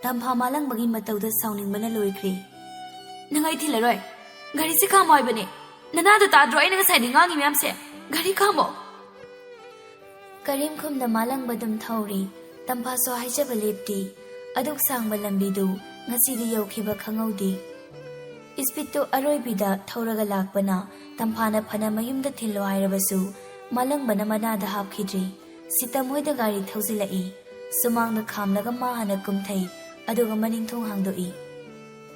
ꯇꯝꯐꯥ ꯃꯥꯂꯪꯕꯒꯤ ꯃꯇꯧꯗ ꯁꯥꯎꯅꯤꯡꯕꯅ ꯂꯣꯏꯈ꯭ꯔꯦ꯫ "ꯅꯪ ꯑꯩ ꯊꯤꯜꯂꯔꯣꯏ꯫ ꯒꯥꯔꯤꯁꯦ ꯈꯥꯝꯃꯣ ꯍꯥꯏꯕꯅꯦ꯫ ꯅꯅꯥꯗꯣ ꯇꯥꯗ꯭ꯔꯣ ꯑꯩꯅ ꯉꯁꯥꯏꯗꯩ ꯉꯥꯡꯉꯤ ꯃꯌꯥꯝꯁꯦ? ꯒꯥꯔꯤ ꯈꯥꯝꯃꯣ!" ꯀꯔꯤꯝ ꯈꯨꯝꯅ ꯃꯥꯂꯪꯕ ꯑꯗꯨꯝ ꯊꯧꯔꯤ꯫ ꯇꯝꯐꯥꯁꯨ ꯍꯥꯏꯖꯕ ꯂꯦꯞꯇꯦ꯫ ꯑꯗꯨꯛ ꯁꯥꯡꯕ ꯂꯝꯕꯤꯗꯨ ꯉꯁꯤꯗꯤ ꯌꯧꯈꯤꯕ ꯈꯪꯍꯧꯗꯦ꯫ Speedꯇꯨ ꯑꯔꯣꯏꯕꯤꯗ ꯊꯧꯔꯒ ꯂꯥꯛꯄꯅ ꯇꯝꯐꯥꯅ ꯐꯅ ꯃꯌꯨꯝꯗ ꯊꯤꯜꯂꯣ ꯍꯥꯏꯔꯕꯁꯨ ꯃꯥꯂꯪꯕꯅ ꯃꯅꯥꯗ ꯍꯥꯞꯈꯤꯗ꯭ꯔꯤ꯫ ꯁꯤꯇꯝ ꯍꯣꯏꯗ ꯒꯥꯔꯤ ꯊꯧꯖꯤꯜꯂꯛꯏ꯫ ꯁꯨꯃꯥꯡꯗ ꯈꯥꯝꯂꯒ ꯃꯥ ꯍꯥꯟꯅ ꯀꯨꯝꯊꯩ, ꯑꯗꯨꯒ ꯃꯅꯤꯡ ꯊꯣꯡ ꯍꯥꯡꯗꯣꯛꯏ꯫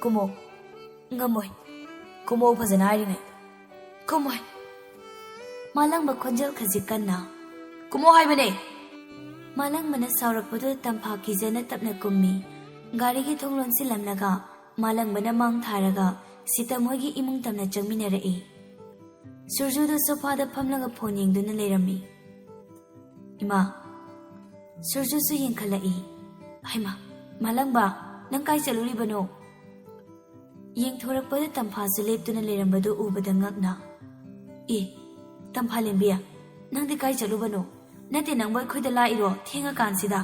"ꯀꯨꯝꯃꯣ꯫ ꯉꯝꯃꯣꯏ꯫ ꯀꯨꯝꯃꯣ ꯐꯖꯅ ꯍꯥꯏꯔꯤꯉꯩ꯫ ꯀꯨꯝꯃꯣꯏ꯫" ꯃꯥꯂꯪꯕ ꯈꯣꯟꯖꯦꯜ ꯈꯖꯤꯛ ꯀꯟꯅ, "ꯀꯨꯝꯃꯣ ꯍꯥꯏꯕꯅꯦ!" ꯃꯥꯂꯪꯕꯅ ꯁꯥꯎꯔꯛꯄꯗꯨꯗ ꯇꯝꯐꯥ ꯀꯤꯖꯅ ꯇꯞꯅ ꯀꯨꯝꯃꯤ꯫ ꯒꯥꯔꯤꯒꯤ ꯊꯣꯡ ꯂꯣꯟꯁꯤꯜꯂꯝꯂꯒ ꯃꯥꯂꯪꯕꯅ ꯃꯥꯡ ꯊꯥꯔꯒ ꯁꯤꯇꯝ ꯍꯣꯏꯒꯤ ꯏꯃꯨꯡ ꯇꯝꯅ ꯆꯪꯃꯤꯟꯅꯔꯛꯏ꯫ ꯁꯨꯔꯖꯨꯗꯨ ꯁꯣꯐꯥꯗ ꯐꯝꯂꯒ ꯐꯣꯟ ꯌꯦꯡꯗꯨꯅ ꯂꯩꯔꯝꯃꯤ꯫ "ꯏꯃꯥ꯫" ꯁꯨꯔꯖꯨꯁꯨ ꯌꯦꯡꯈꯠꯂꯛꯏ꯫ "ꯍꯩꯃꯥ, ꯃꯥꯂꯪꯕ, ꯅꯪ ꯀꯥꯏ ꯆꯠꯂꯨꯔꯤꯕꯅꯣ?" ꯌꯦꯡꯊꯣꯔꯛꯄꯗ ꯇꯝꯐꯥꯁꯨ ꯂꯦꯞꯇꯨꯅ ꯂꯩꯔꯝꯕꯗꯨ ꯎꯕꯗ ꯉꯛꯅ, "ꯑꯦ, ꯇꯝꯐꯥꯂꯦꯝꯕꯤ, ꯅꯪꯗꯤ ꯀꯥꯏ ꯆꯠꯂꯨꯕꯅꯣ? "ꯅꯠꯇꯦ, ꯅꯪꯕꯨ ꯑꯩꯈꯣꯏꯗ ꯂꯥꯛꯏꯔꯣ ꯊꯦꯡꯉꯀꯥꯟꯁꯤꯗ?"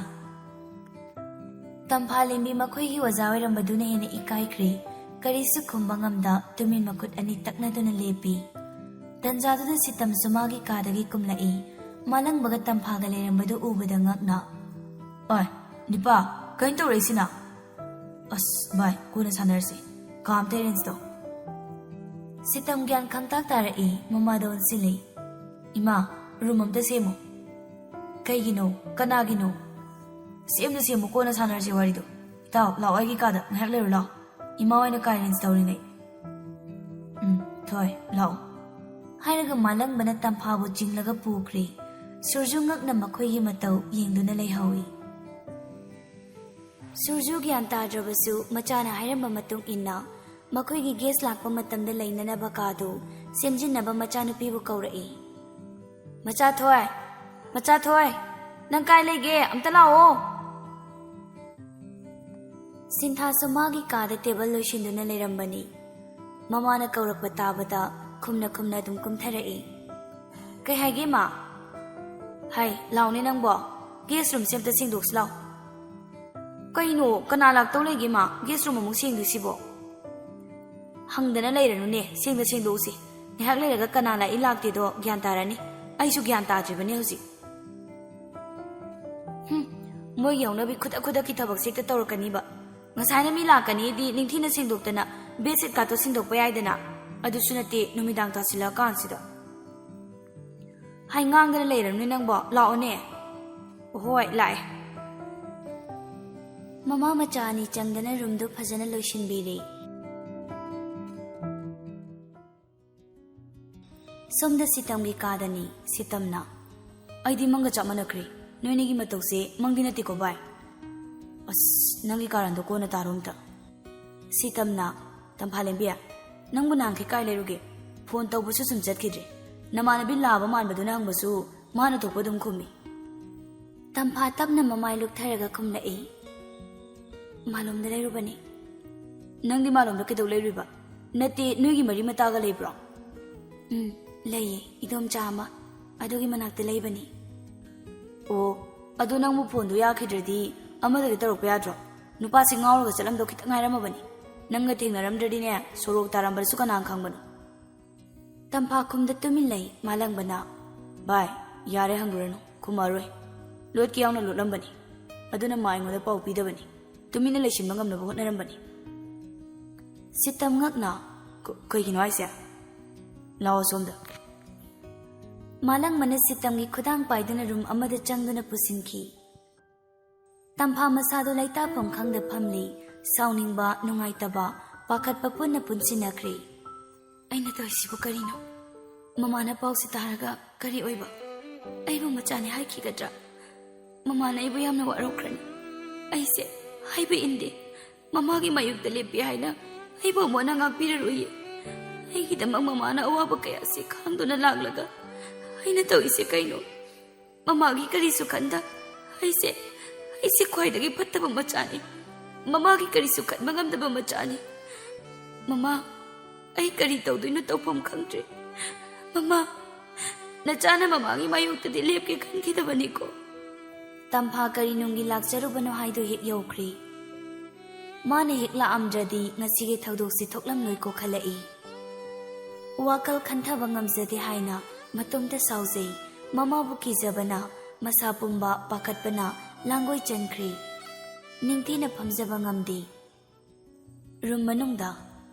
ꯇꯝꯐꯥꯂꯦꯝꯕꯤ ꯃꯈꯣꯏꯒꯤ ꯑꯣꯖꯥ ꯑꯣꯏꯔꯝꯕꯗꯨꯅ ꯍꯦꯟꯅ ꯏꯀꯥꯏꯈ꯭ꯔꯦ꯫ ꯀꯔꯤꯁꯨ ꯈꯨꯝꯕ ꯉꯝꯗ ꯇꯨꯃꯤꯟ ꯃꯈꯨꯠ ꯑꯅꯤ ꯇꯛꯅꯗꯨꯅ ꯂꯦꯞꯄꯤ꯫ ꯇꯟꯖꯥꯗꯨꯗ ꯁꯤꯇꯝꯁꯨ ꯃꯥꯒꯤ ꯀꯥꯗꯒꯤ ꯀꯨꯝꯂꯛꯏ꯫ ꯃꯥꯂꯪꯕꯒ ꯇꯝꯐꯥꯒ ꯂꯩꯔꯝꯕꯗꯨ ꯎꯕꯗ ꯉꯛꯅ, "ꯑꯣꯏ, ꯅꯨꯄꯥ, ꯀꯩꯅꯣ ꯇꯧꯔꯛꯏꯁꯤꯅ?" "ꯑꯁ ꯚꯥꯏ, ꯀꯣꯟꯅ ꯁꯥꯟꯅꯔꯁꯤ, ꯀꯥ ꯑꯝꯇ ꯑꯦꯔꯦꯟꯖ ꯇꯧ꯫" ꯁꯤꯇꯝ ꯒ꯭ꯌꯥꯟ ꯈꯪꯇꯥꯛ ꯇꯥꯔꯛꯏ, ꯃꯃꯥꯗ ꯑꯣꯟꯁꯤꯜꯂꯤ꯫ "ꯏꯃꯥ, ꯔꯨꯝ ꯑꯝꯇ ꯁꯦꯝꯃꯨ꯫" "ꯀꯩꯒꯤꯅꯣ? ꯀꯅꯥꯒꯤꯅꯣ?" "ꯁꯦꯝꯗ ꯁꯦꯝꯃꯨ, ꯀꯣꯟꯅ ꯁꯥꯟꯅꯔꯁꯤ ꯋꯥꯔꯤꯗꯣ꯫ ꯏꯇꯥꯎ, ꯂꯥꯛꯑꯣ ꯑꯩꯒꯤ ꯀꯥꯗ, ꯉꯥꯏꯍꯥꯛ ꯂꯩꯔꯨ ꯂꯥꯛꯑꯣ, ꯏꯃꯥ ꯍꯣꯏꯅ ꯀꯥ ꯑꯦꯔꯦꯟꯖ ꯇꯧꯔꯤꯉꯩ꯫" "ꯎꯝ, ꯊꯣꯏ, ꯂꯥꯛꯑꯣ꯫" ꯍꯥꯏꯔꯒ ꯃꯥꯂꯪꯕꯅ ꯇꯝꯐꯥꯕꯨ ꯆꯤꯡꯂꯒ ꯄꯨꯈ꯭ꯔꯦ꯫ ꯁꯨꯔꯖꯨ ꯉꯛꯅ ꯃꯈꯣꯏꯒꯤ ꯃꯇꯧ ꯌꯦꯡꯗꯨꯅ ꯂꯩꯍꯧꯏ꯫ ꯁꯨꯔꯖꯨ ꯒ꯭ꯌꯥꯟ ꯇꯥꯗ꯭ꯔꯕꯁꯨ ꯃꯆꯥꯅ ꯍꯥꯏꯔꯝꯕ ꯃꯇꯨꯡ ꯏꯟꯅ ꯃꯈꯣꯏꯒꯤ ꯒꯦꯁ ꯂꯥꯛꯄ ꯃꯇꯝꯗ ꯂꯩꯅꯅꯕ ꯀꯥꯗꯨ ꯁꯦꯝꯖꯤꯟꯅꯕ ꯃꯆꯥꯅꯨꯄꯤꯕꯨ ꯀꯧꯔꯛꯏ꯫ "ꯃꯆꯥ ꯊꯣꯏ! ꯃꯆꯥ ꯊꯣꯏ! ꯅꯪ ꯀꯥꯏ ꯂꯩꯒꯦ? ꯑꯝꯇ ꯂꯥꯛꯑꯣ!" ꯁꯤꯟꯊꯥꯁꯨ ꯃꯥꯒꯤ ꯀꯥꯗ ꯇꯦꯕꯜ ꯂꯣꯏꯁꯤꯟꯗꯨꯅ ꯂꯩꯔꯝꯕꯅꯤ꯫ ꯃꯃꯥꯅ ꯀꯧꯔꯛꯄ ꯇꯥꯕꯗ ꯈꯨꯝꯅ ꯈꯨꯝꯅ ꯑꯗꯨꯝ ꯀꯨꯝꯊꯔꯛꯏ꯫ "ꯀꯩ ꯍꯥꯏꯒꯦ, ꯃꯥ?" "ꯍꯥꯏ, ꯂꯥꯎꯅꯦ ꯅꯪꯕꯣ, ꯒꯦꯁ ꯔꯨꯝꯁꯦ ꯑꯝꯇ ꯁꯦꯡꯗꯣꯛꯁꯤ ꯂꯥꯎ꯫" "ꯀꯩꯅꯣ, ꯀꯅꯥ ꯂꯥꯛꯇꯧ ꯂꯩꯒꯦ, ꯃꯥ? ꯒꯦꯁ ꯔꯨꯝ ꯑꯃꯨꯛ ꯁꯦꯡꯗꯣꯏꯁꯤꯕꯣ?" "ꯍꯪꯗꯅ ꯂꯩꯔꯅꯨꯅꯦ, ꯁꯦꯡꯗ ꯁꯦꯡꯗꯣꯛꯎꯁꯤ꯫ ꯉꯥꯏꯍꯥꯛ ꯂꯩꯔꯒ ꯀꯅꯥ ꯂꯥꯛꯏ ꯂꯥꯛꯇꯦꯗꯣ ꯒ꯭ꯌꯥꯟ ꯇꯥꯔꯅꯤ꯫ ꯑꯩꯁꯨ ꯒ꯭ꯌꯥꯟ ꯇꯥꯗ꯭ꯔꯤꯕꯅꯦ ꯍꯧꯖꯤꯛ꯫" "ꯍꯨꯝ, ꯃꯣꯏꯒꯤ ꯍꯧꯅꯕꯤ ꯈꯨꯗꯛ ꯈꯨꯗꯛꯀꯤ ꯊꯕꯛꯁꯦ ꯍꯦꯛꯇ ꯇꯧꯔꯛꯀꯅꯤꯕ꯫ ꯉꯁꯥꯏꯅ ꯃꯤ ꯂꯥꯛꯀꯅꯤꯗꯤ ꯅꯤꯡꯊꯤꯅ ꯁꯦꯡꯗꯣꯛꯇꯅ ꯕꯦꯗꯁꯤꯠ ꯀꯥꯇꯣ ꯁꯦꯡꯗꯣꯛꯄ ꯌꯥꯏꯗꯅ꯫ ꯑꯗꯨꯁꯨ ꯅꯠꯇꯦ, ꯅꯨꯃꯤꯗꯥꯡ ꯇꯥꯁꯤꯜꯂꯛꯑꯀꯥꯟꯁꯤꯗ꯫" "ꯍꯥꯏ, ꯉꯥꯡꯗꯅ ꯂꯩꯔꯅꯨ ꯅꯪꯕꯣ, ꯂꯥꯛꯑꯣꯅꯦ꯫" "ꯍꯣꯏ, ꯂꯥꯛꯑꯦ꯫" ꯃꯃꯥ ꯃꯆꯥ ꯑꯅꯤ ꯆꯪꯗꯅ ꯔꯨꯝꯗꯨ ꯐꯖꯅ ꯂꯣꯏꯁꯤꯟꯕꯤꯔꯦ꯫ ꯁꯣꯝꯗ ꯁꯤꯇꯝꯒꯤ ꯀꯥꯗꯅꯤ꯫ ꯁꯤꯇꯝꯅ, "ꯑꯩꯗꯤ ꯃꯪꯒ ꯆꯞ ꯃꯥꯟꯅꯈ꯭ꯔꯦ꯫ ꯅꯣꯏꯅꯤꯒꯤ ꯃꯇꯧꯁꯦ ꯃꯪꯗꯤ ꯅꯠꯇꯦꯀꯣ ꯚꯥꯏ?" "ꯑꯁ, ꯅꯪꯒꯤ ꯀꯥꯔꯟꯗꯣ ꯀꯣꯟꯅ ꯇꯥꯔꯣ ꯑꯝꯇ꯫" ꯁꯤꯇꯝꯅ, "ꯇꯝꯐꯥꯂꯦꯝꯕꯤ, ꯅꯪꯕꯨ ꯅꯍꯥꯟꯈꯩ ꯀꯥꯏ ꯂꯩꯔꯨꯒꯦ? ꯐꯣꯟ ꯇꯧꯕꯁꯨ ꯁꯨꯝ ꯆꯠꯈꯤꯗ꯭ꯔꯦ꯫ ꯅꯃꯥꯟꯅꯕꯤ ꯂꯥꯕ ꯃꯥꯟꯕꯗꯨꯅ ꯍꯪꯕꯁꯨ ꯃꯥꯅ ꯊꯣꯛꯄ ꯑꯗꯨꯝ ꯈꯨꯝꯃꯤ꯫" ꯇꯝꯐꯥ ꯇꯞꯅ ꯃꯃꯥꯏ ꯂꯨꯞꯊꯔꯒ ꯈꯨꯝꯂꯛꯏ, "ꯃꯥꯂꯣꯝꯗ ꯂꯩꯔꯨꯕꯅꯤ꯫" "ꯅꯪꯗꯤ ꯃꯥꯂꯣꯝꯗ ꯀꯩꯗꯧ ꯂꯩꯔꯨꯏꯕ? ꯅꯠꯇꯦ, ꯅꯣꯏꯒꯤ ꯃꯔꯤ ꯃꯇꯥꯒ ꯂꯩꯕ꯭ꯔꯣ?" "ꯎꯝ, ꯂꯩꯌꯦ, ꯏꯗꯣꯝꯆꯥ ꯑꯃ, ꯑꯗꯨꯒꯤ ꯃꯅꯥꯛꯇ ꯂꯩꯕꯅꯤ꯫" ꯑꯣ, ꯑꯗꯣ ꯅꯪꯕꯨ ꯐꯣꯟꯗꯣ ꯌꯥꯈꯤꯗ꯭ꯔꯗꯤ ꯑꯃꯗꯒꯤ ꯇꯧꯔꯛꯄ ꯌꯥꯗ꯭ꯔꯣ? ꯅꯨꯄꯥꯁꯤ ꯉꯥꯎꯔꯒ ꯆꯠꯂꯝꯗꯧ ꯈꯤꯇꯪ ꯉꯥꯏꯔꯝꯃꯕꯅꯤ꯫ ꯅꯪꯒ ꯊꯦꯡꯅꯔꯝꯗ꯭ꯔꯗꯤꯅꯦ, ꯁꯣꯔꯣꯛ ꯇꯥꯔꯝꯕꯗꯁꯨ ꯀꯅꯥꯅ ꯈꯪꯕꯅꯣ? ꯇꯝꯐꯥ ꯈꯨꯝꯗ ꯇꯨꯃꯤꯟ ꯂꯩ ꯃꯥꯂꯪꯕꯅ꯫ "ꯚꯥꯏ, ꯌꯥꯔꯦ, ꯍꯪꯂꯨꯔꯅꯨ, ꯈꯨꯝꯃꯔꯣꯏ꯫ ꯂꯣꯠꯀꯦ ꯌꯥꯎꯅ ꯂꯣꯠꯂꯝꯕꯅꯤ꯫ ꯑꯗꯨꯅ ꯃꯥ ꯑꯩꯉꯣꯟꯗ ꯄꯥꯎ ꯄꯤꯗꯕꯅꯤ꯫ ꯇꯨꯃꯤꯟꯅ ꯂꯩꯁꯤꯟꯕ ꯉꯝꯅꯕ ꯍꯣꯠꯅꯔꯝꯕꯅꯤ꯫" ꯁꯤꯇꯝ ꯉꯛꯅ, "ꯀ-, ꯀꯩꯒꯤꯅꯣ ꯍꯥꯏꯁꯦ? ꯂꯥꯛꯑꯣ ꯁꯣꯝꯗ꯫" ꯃꯥꯂꯪꯕꯅ ꯁꯤꯇꯝꯒꯤ ꯈꯨꯗꯥꯡ ꯄꯥꯏꯗꯨꯅ ꯔꯨꯝ ꯑꯃꯗ ꯆꯪꯗꯨꯅ ꯄꯨꯁꯤꯟꯈꯤ꯫ ꯇꯝꯐꯥ ꯃꯁꯥꯗꯣ ꯂꯩꯇꯥꯐꯝ ꯈꯪꯗ ꯐꯝꯂꯤ꯫ ꯁꯥꯎꯅꯤꯡꯕ, ꯅꯨꯡꯉꯥꯏꯇꯕ, ꯄꯥꯈꯠꯄ ꯄꯨꯟꯅ ꯄꯨꯟꯁꯤꯟꯅꯈ꯭ꯔꯦ꯫ "ꯑꯩꯅ ꯇꯧꯔꯤꯁꯤꯕꯨ ꯀꯔꯤꯅꯣ? ꯃꯃꯥꯅ ꯄꯥꯎꯁꯤ ꯇꯥꯔꯒ ꯀꯔꯤ ꯑꯣꯏꯕ? ꯑꯩꯕꯨ ꯃꯆꯥꯅꯤ ꯍꯥꯏꯈꯤꯒꯗ꯭ꯔꯥ? ꯃꯃꯥꯅ ꯑꯩꯕꯨ ꯌꯥꯝꯅ ꯋꯥꯔꯧꯈ꯭ꯔꯅꯤ꯫ ꯑꯩꯁꯦ ꯍꯥꯏꯕ ꯏꯟꯗꯦ꯫ ꯃꯃꯥꯒꯤ ꯃꯥꯌꯣꯛꯇ ꯂꯦꯞꯄꯤ ꯍꯥꯏꯅ ꯑꯩꯕꯨ ꯑꯃꯨꯛ ꯍꯟꯅ ꯉꯥꯛꯄꯤꯔꯔꯣꯏꯌꯦ꯫ ꯑꯩꯒꯤꯗꯃꯛ ꯃꯃꯥꯅ ꯑꯋꯥꯕ ꯀꯌꯥꯁꯤ ꯈꯥꯡꯗꯨꯅ ꯂꯥꯛꯂꯒ ꯑꯩꯅ ꯇꯧꯔꯤꯁꯦ ꯀꯩꯅꯣ? ꯃꯃꯥꯒꯤ ꯀꯔꯤꯁꯨ ꯈꯟꯗ ꯑꯩꯁꯦ, ꯑꯩꯁꯦ ꯈ꯭ꯋꯥꯏꯗꯒꯤ ꯐꯠꯇꯕ ꯃꯆꯥꯅꯤ꯫ ꯃꯃꯥꯒꯤ ꯀꯔꯤꯁꯨ ꯈꯟꯕ ꯉꯝꯗꯕ ꯃꯆꯥꯅꯤ꯫ ꯃꯃꯥ, ꯑꯩ ꯀꯔꯤ ꯇꯧꯗꯣꯏꯅꯣ ꯇꯧꯐꯝ ꯈꯪꯗ꯭ꯔꯦ꯫ ꯃꯃꯥ, ꯅꯆꯥꯅ ꯃꯃꯥꯒꯤ ꯃꯥꯌꯣꯛꯇꯗꯤ ꯂꯦꯞꯀꯦ ꯈꯟꯈꯤꯗꯕꯅꯤꯀꯣ꯫" ꯇꯝꯐꯥ ꯀꯔꯤ ꯅꯨꯡꯒꯤ ꯂꯥꯛꯆꯔꯨꯕꯅꯣ ꯍꯥꯏꯗꯨ ꯍꯦꯛ ꯌꯧꯈ꯭ꯔꯦ꯫ ꯃꯥꯅ ꯍꯦꯛ ꯂꯥꯛꯑꯝꯗ꯭ꯔꯗꯤ ꯉꯁꯤꯒꯤ ꯊꯧꯗꯣꯛꯁꯤ ꯊꯣꯛꯂꯝꯂꯣꯏꯀꯣ ꯈꯜꯂꯛꯏ꯫ ꯋꯥꯈꯜ ꯈꯟꯊꯕ ꯉꯝꯖꯗꯦ ꯍꯥꯏꯅ ꯃꯇꯣꯝꯇ ꯁꯥꯎꯖꯩ꯫ ꯃꯃꯥꯕꯨ ꯀꯤꯖꯕꯅ ꯃꯁꯥ ꯄꯨꯝꯕ ꯄꯥꯈꯠꯄꯅ ꯂꯥꯡꯒꯣꯏ ꯆꯟꯈ꯭ꯔꯦ꯫ ꯅꯤꯡꯊꯤꯅ ꯐꯝꯖꯕ ꯉꯝꯗꯦ꯫ ꯔꯨꯝ ꯃꯅꯨꯡꯗ,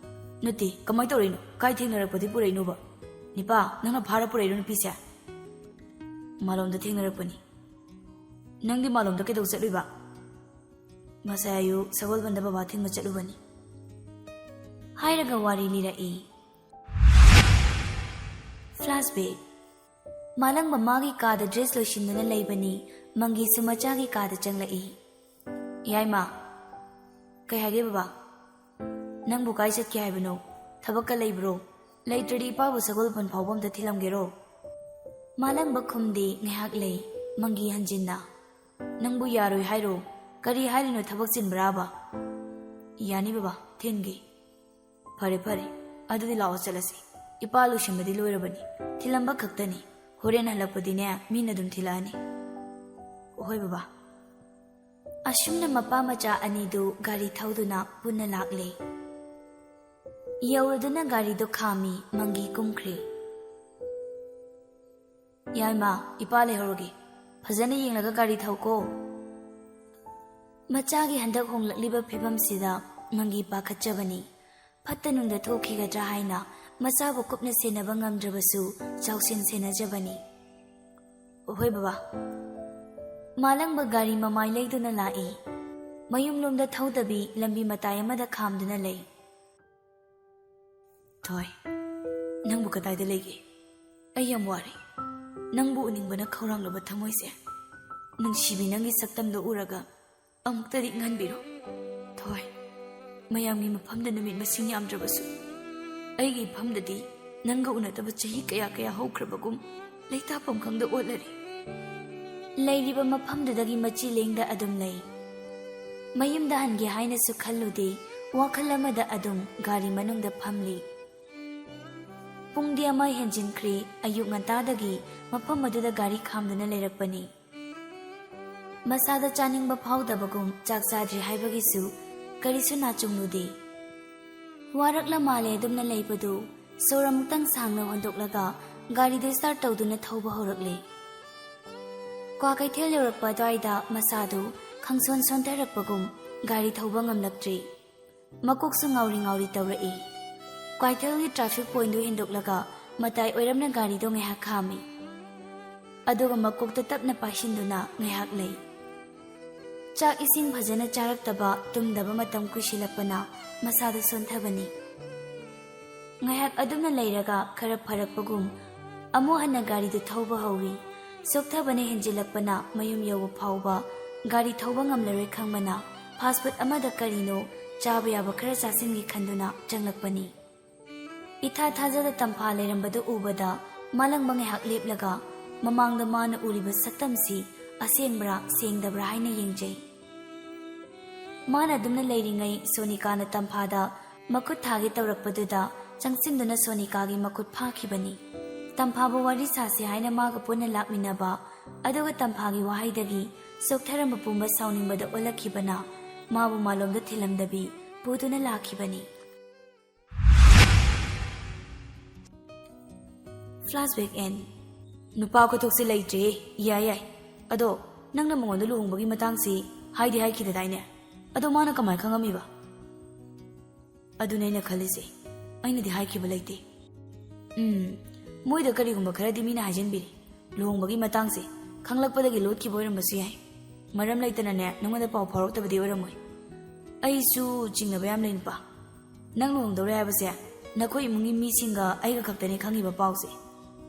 "ꯅꯠꯇꯦ, ꯀꯃꯥꯏ ꯇꯧꯔꯛꯏꯅꯣ? ꯀꯥꯏ ꯊꯦꯡꯅꯔꯛꯄꯗꯤ ꯄꯨꯔꯛꯏꯅꯣꯕ? ꯅꯤꯄꯥ, ꯅꯪꯅ ꯐꯥꯔ ꯄꯨꯔꯛꯏꯔꯣ ꯅꯨꯄꯤꯁꯦ?" "ꯃꯥꯂꯣꯝꯗ ꯊꯦꯡꯅꯔꯛꯄꯅꯤ꯫" "ꯅꯪꯗꯤ ꯃꯥꯂꯣꯝꯗ ꯀꯩꯗꯧ ꯆꯠꯂꯨꯏꯕ?" "ꯉꯁꯥꯏ ꯑꯌꯨꯛ ꯁꯒꯣꯜꯕꯟꯗ ꯕꯕꯥ ꯊꯤꯟꯕ ꯆꯠꯂꯨꯕꯅꯤ꯫" ꯍꯥꯏꯔꯒ ꯋꯥꯔꯤ ꯂꯤꯔꯛꯏ꯫ ꯐ꯭ꯂꯥꯁꯕꯦꯛ꯫ ꯃꯥꯂꯪꯕ ꯃꯥꯒꯤ ꯀꯥꯗ ꯗ꯭ꯔꯦꯁ ꯂꯣꯏꯁꯤꯟꯗꯨꯅ ꯂꯩꯕꯅꯤ꯫ ꯃꯪꯒꯤꯁꯨ ꯃꯆꯥꯒꯤ ꯀꯥꯗ ꯆꯪꯂꯛꯏ꯫ "ꯌꯥꯏꯃ꯫" "ꯀꯩ ꯍꯥꯏꯒꯦ ꯕꯕꯥ?" "ꯅꯪꯕꯨ ꯀꯥꯏ ꯆꯠꯀꯦ ꯍꯥꯏꯕꯅꯣ? ꯊꯕꯛꯀ ꯂꯩꯕ꯭ꯔꯣ? ꯂꯩꯇ꯭ꯔꯗꯤ ꯏꯄꯥꯕꯨ ꯁꯒꯣꯜꯕꯟ ꯐꯥꯎꯕ ꯑꯝꯇ ꯊꯤꯜꯂꯝꯒꯦꯔꯣ?" ꯃꯥꯂꯪꯕ ꯈꯨꯝꯗꯦ ꯉꯥꯏꯍꯥꯛ ꯂꯩ꯫ ꯃꯪꯒꯤ ꯍꯟꯖꯤꯟꯅ, "ꯅꯪꯕꯨ ꯌꯥꯔꯣꯏ ꯍꯥꯏꯔꯣ? ꯀꯔꯤ ꯍꯥꯏꯔꯤꯅꯣ, ꯊꯕꯛ ꯆꯤꯟꯕ꯭ꯔꯥꯕ?" "ꯌꯥꯅꯤ ꯕꯕꯥ, ꯊꯤꯟꯒꯦ꯫" "ꯐꯔꯦ ꯐꯔꯦ, ꯑꯗꯨꯗꯤ ꯂꯥꯛꯑꯣ ꯆꯠꯂꯁꯤ꯫ ꯏꯄꯥ ꯂꯣꯏꯁꯤꯟꯕꯗꯤ ꯂꯣꯏꯔꯕꯅꯤ, ꯊꯤꯜꯂꯝꯕ ꯈꯛꯇꯅꯤ꯫ ꯍꯣꯔꯦꯟ ꯍꯜꯂꯛꯄꯗꯤꯅꯦ, ꯃꯤꯅ ꯑꯗꯨꯝ ꯊꯤꯜꯂꯛꯑꯅꯤ꯫" ꯍꯣꯏ ꯕꯕꯥ꯫ ꯑꯁꯨꯝꯅ ꯃꯄꯥ ꯃꯆꯥ ꯑꯅꯤꯗꯨ ꯒꯥꯔꯤ ꯊꯧꯗꯨꯅ ꯄꯨꯟꯅ ꯂꯥꯛꯂꯦ꯫ ꯌꯧꯔꯗꯨꯅ ꯒꯥꯔꯤꯗꯨ ꯈꯥꯝꯃꯤ, ꯃꯪꯒꯤ ꯀꯨꯝꯈ꯭ꯔꯦ꯫ "ꯌꯥꯏꯃ, ꯏꯄꯥ ꯂꯩꯍꯧꯔꯒꯦ꯫ ꯐꯖꯅ ꯌꯦꯡꯂꯒ ꯒꯥꯔꯤ ꯊꯧꯀꯣ꯫" ꯃꯆꯥꯒꯤ ꯍꯟꯗꯛ ꯍꯣꯡꯂꯛꯂꯤꯕ ꯐꯤꯕꯝꯁꯤꯗ ꯃꯪꯒꯤ ꯄꯥꯈꯠꯆꯕꯅꯤ꯫ ꯐꯠꯇ ꯅꯨꯡꯗ ꯊꯣꯛꯈꯤꯒꯗ꯭ꯔꯥ ꯍꯥꯏꯅ ꯃꯆꯥꯕꯨ ꯀꯨꯞꯅ ꯁꯦꯟꯅꯕ ꯉꯝꯗ꯭ꯔꯕꯁꯨ ꯆꯥꯎꯁꯦꯟ ꯁꯦꯟꯅꯖꯕꯅꯤ꯫ "ꯍꯣꯏ ꯕꯕꯥ꯫" ꯃꯥꯂꯪꯕ ꯒꯥꯔꯤ ꯃꯃꯥꯏ ꯂꯩꯗꯨꯅ ꯂꯥꯛꯏ꯫ ꯃꯌꯨꯝꯂꯣꯝꯗ ꯊꯧꯗꯕꯤ ꯂꯝꯕꯤ ꯃꯇꯥꯏ ꯑꯃꯗ ꯈꯥꯝꯗꯨꯅ ꯂꯩ꯫ "ꯊꯣꯏ, ꯅꯪꯕꯨ ꯀꯗꯥꯏꯗ ꯂꯩꯒꯦ? ꯑꯩ ꯌꯥꯝ ꯋꯥꯔꯦ꯫ ꯅꯪꯕꯨ ꯎꯅꯤꯡꯕꯅ ꯈꯧꯔꯥꯡꯂꯕ ꯊꯃꯣꯏꯁꯦ꯫ ꯅꯨꯡꯁꯤꯕꯤ, ꯅꯪꯒꯤ ꯁꯛꯇꯝꯗꯣ ꯎꯔꯒ ꯑꯃꯨꯛꯇꯗꯤ ꯏꯪꯍꯟꯕꯤꯔꯣ꯫ ꯊꯣꯏ, ꯃꯌꯥꯝꯒꯤ ꯃꯐꯝꯗ ꯅꯨꯃꯤꯠ ꯃꯁꯤꯡ ꯌꯥꯝꯗ꯭ꯔꯕꯁꯨ, ꯑꯩꯒꯤ ꯏꯐꯝꯗꯗꯤ ꯅꯪꯒ ꯎꯅꯗꯕ ꯆꯍꯤ ꯀꯌꯥ ꯀꯌꯥ ꯍꯧꯈ꯭ꯔꯕꯒꯨꯝ ꯂꯩꯇꯥꯐꯝ ꯈꯪꯗ ꯑꯣꯠꯂꯔꯦ꯫" ꯂꯩꯔꯤꯕ ꯃꯐꯝꯗꯨꯗꯒꯤ ꯃꯆꯤ ꯂꯦꯡꯗ ꯑꯗꯨꯝ ꯂꯩ꯫ ꯃꯌꯨꯝꯗ ꯍꯟꯒꯦ ꯍꯥꯏꯅꯁꯨ ꯈꯜꯂꯨꯗꯦ, ꯋꯥꯈꯜ ꯑꯃꯗ ꯑꯗꯨꯝ ꯒꯥꯔꯤ ꯃꯅꯨꯡꯗ ꯐꯝꯂꯤ꯫ ꯄꯨꯡꯗꯤ ꯑꯃ ꯍꯦꯟꯖꯤꯟꯈ꯭ꯔꯦ, ꯑꯌꯨꯛ ꯉꯟꯇꯥꯗꯒꯤ ꯃꯐꯝ ꯑꯗꯨꯗ ꯒꯥꯔꯤ ꯈꯥꯝꯗꯨꯅ ꯂꯩꯔꯛꯄꯅꯤ꯫ ꯃꯁꯥꯗ ꯆꯥꯅꯤꯡꯕ ꯐꯥꯎꯗꯕꯒꯨꯝ ꯆꯥꯛ ꯆꯥꯗ꯭ꯔꯤ ꯍꯥꯏꯕꯒꯤꯁꯨ ꯀꯔꯤꯁꯨ ꯅꯥꯆꯨꯡꯂꯨꯗꯦ꯫ ꯋꯥꯔꯛꯂ ꯃꯥꯜꯂꯦ ꯑꯗꯨꯝꯅ ꯂꯩꯕꯗꯨ꯫ ꯁꯣꯔ ꯑꯃꯨꯛꯇꯪ ꯁꯥꯡꯅ ꯍꯣꯟꯗꯣꯛꯂꯒ ꯒꯥꯔꯤꯗꯨ start ꯇꯧꯗꯨꯅ ꯊꯧꯕ ꯍꯧꯔꯛꯂꯦ꯫ ꯀ꯭ꯋꯥꯀꯩꯊꯦꯜ ꯌꯧꯔꯛꯄ ꯑꯗꯨꯋꯥꯏꯗ ꯃꯁꯥꯗꯨ ꯈꯪꯁꯣꯟ ꯁꯣꯟꯊꯔꯛꯄꯒꯨꯝ ꯒꯥꯔꯤ ꯊꯧꯕ ꯉꯝꯂꯛꯇ꯭ꯔꯦ꯫ ꯃꯀꯣꯛꯁꯨ ꯉꯥꯎꯔꯤ ꯉꯥꯎꯔꯤ ꯇꯧꯔꯛꯏ꯫ ꯀ꯭ꯋꯥꯀꯩꯊꯦꯜꯒꯤ traffic pointꯗꯨ ꯍꯦꯟꯗꯣꯛꯂꯒ ꯃꯇꯥꯏ ꯑꯣꯏꯔꯞꯅ ꯒꯥꯔꯤꯗꯣ ꯉꯥꯏꯍꯥꯛ ꯈꯥꯝꯃꯤ꯫ ꯑꯗꯨꯒ ꯃꯀꯣꯛꯇ ꯇꯞꯅ ꯄꯥꯏꯁꯤꯟꯗꯨꯅ ꯉꯥꯏꯍꯥꯛ ꯂꯩ꯫ ꯆꯥꯛ ꯏꯁꯤꯡ ꯐꯖꯅ ꯆꯥꯔꯛꯇꯕ, ꯇꯨꯝꯗꯕ ꯃꯇꯝ ꯀꯨꯏꯁꯤꯜꯂꯛꯄꯅ ꯃꯁꯥꯗꯨ ꯁꯣꯟꯊꯕꯅꯤ꯫ ꯉꯥꯏꯍꯥꯛ ꯑꯗꯨꯝꯅ ꯂꯩꯔꯒ ꯈꯔ ꯐꯔꯛꯄꯒꯨꯝ ꯑꯃꯨꯛ ꯍꯟꯅ ꯒꯥꯔꯤꯗꯨ ꯊꯧꯕ ꯍꯧꯏ꯫ ꯆꯣꯛꯊꯕꯅ ꯍꯦꯟꯖꯤꯜꯂꯛꯄꯅ ꯃꯌꯨꯝ ꯌꯧꯕ ꯐꯥꯎꯕ ꯒꯥꯔꯤ ꯊꯧꯕ ꯉꯝꯂꯔꯣꯏ ꯈꯪꯕꯅ fast food ꯑꯃꯗ ꯀꯔꯤꯅꯣ ꯆꯥꯕ ꯌꯥꯕ ꯈꯔ ꯆꯥꯁꯤꯟꯒꯦ ꯈꯟꯗꯨꯅ ꯆꯪꯂꯛꯄꯅꯤ꯫ ꯏꯊꯥ ꯊꯥꯖꯗ ꯇꯝꯐꯥ ꯂꯩꯔꯝꯕꯗꯨ ꯎꯕꯗ ꯃꯥꯂꯪꯕ ꯉꯥꯏꯍꯥꯛ ꯂꯦꯞꯂꯒ ꯃꯃꯥꯡꯗ ꯃꯥꯅ ꯎꯔꯤꯕ ꯁꯛꯇꯝꯁꯤ ꯑꯁꯦꯡꯕ꯭ꯔꯥ ꯁꯦꯡꯗꯕ꯭ꯔꯥ ꯍꯥꯏꯅ ꯌꯦꯡꯖꯩ꯫ ꯃꯥꯅ ꯑꯗꯨꯝꯅ ꯂꯩꯔꯤꯉꯩ ꯁꯣꯅꯤꯀꯥꯅ ꯇꯝꯐꯥꯗ ꯃꯈꯨꯠ ꯊꯥꯒꯦ ꯇꯧꯔꯛꯄꯗꯨꯗ ꯆꯪꯁꯤꯟꯗꯨꯅ ꯁꯣꯅꯤꯀꯥꯒꯤ ꯃꯈꯨꯠ ꯐꯥꯈꯤꯕꯅꯤ꯫ ꯇꯝꯐꯥꯕꯨ ꯋꯥꯔꯤ ꯁꯥꯁꯤ ꯍꯥꯏꯅ ꯃꯥꯒ ꯄꯨꯟꯅ ꯂꯥꯛꯃꯤꯟꯅꯕ, ꯑꯗꯨꯒ ꯇꯝꯐꯥꯒꯤ ꯋꯥꯍꯩꯗꯒꯤ ꯆꯣꯛꯊꯔꯝꯕ ꯄꯨꯝꯕ ꯁꯥꯎꯅꯤꯡꯕꯗ ꯑꯣꯜꯂꯛꯈꯤꯕꯅ ꯃꯥꯕꯨ ꯃꯥꯂꯣꯝꯗ ꯊꯤꯜꯂꯝꯗꯕꯤ ꯄꯨꯗꯨꯅ ꯂꯥꯛꯈꯤꯕꯅꯤ꯫ Flashback end. ꯅꯨꯄꯥ ꯈꯨꯊꯣꯛꯁꯦ ꯂꯩꯇ꯭ꯔꯦ꯫ ꯌꯥꯏ, ꯌꯥꯏ꯫ ꯑꯗꯣ ꯅꯪꯅ ꯃꯉꯣꯟꯗ ꯂꯨꯍꯣꯡꯕꯒꯤ ꯃꯇꯥꯡꯁꯤ ꯍꯥꯏꯗꯤ ꯍꯥꯏꯈꯤꯗꯗꯥꯏꯅꯦ? ꯑꯗꯣ ꯃꯥꯅ ꯀꯃꯥꯏ ꯈꯪꯉꯝꯃꯤꯕ? ꯑꯗꯨꯅꯦ ꯑꯩꯅ ꯈꯜꯂꯤꯁꯦ꯫ ꯑꯩꯅꯗꯤ ꯍꯥꯏꯈꯤꯕ ꯂꯩꯇꯦ꯫ ꯎꯝ, ꯃꯣꯏꯗ ꯀꯔꯤꯒꯨꯝꯕ ꯈꯔꯗꯤ ꯃꯤꯅ ꯍꯥꯏꯖꯤꯟꯕꯤꯔꯦ꯫ ꯂꯨꯍꯣꯡꯕꯒꯤ ꯃꯇꯥꯡꯁꯦ ꯈꯪꯂꯛꯄꯗꯒꯤ ꯂꯣꯠꯈꯤꯕ ꯑꯣꯏꯔꯝꯕꯁꯨ ꯌꯥꯏ꯫ ꯃꯔꯝ ꯂꯩꯇꯅꯅꯦ ꯅꯉꯣꯟꯗ ꯄꯥꯎ ꯐꯥꯎꯔꯛꯇꯕꯗꯤ ꯑꯣꯏꯔꯝꯃꯣꯏ꯫ ꯑꯩꯁꯨ ꯆꯤꯡꯅꯕ ꯌꯥꯝ ꯂꯩ, ꯅꯨꯄꯥ꯫ ꯅꯪ ꯂꯨꯍꯣꯡꯗꯧꯔꯦ ꯍꯥꯏꯕꯁꯦ ꯅꯈꯣꯏ ꯏꯃꯨꯡꯒꯤ ꯃꯤꯁꯤꯡꯒ ꯑꯩꯒ ꯈꯛꯇꯅꯤ ꯈꯪꯉꯤꯕ ꯄꯥꯎꯁꯦ꯫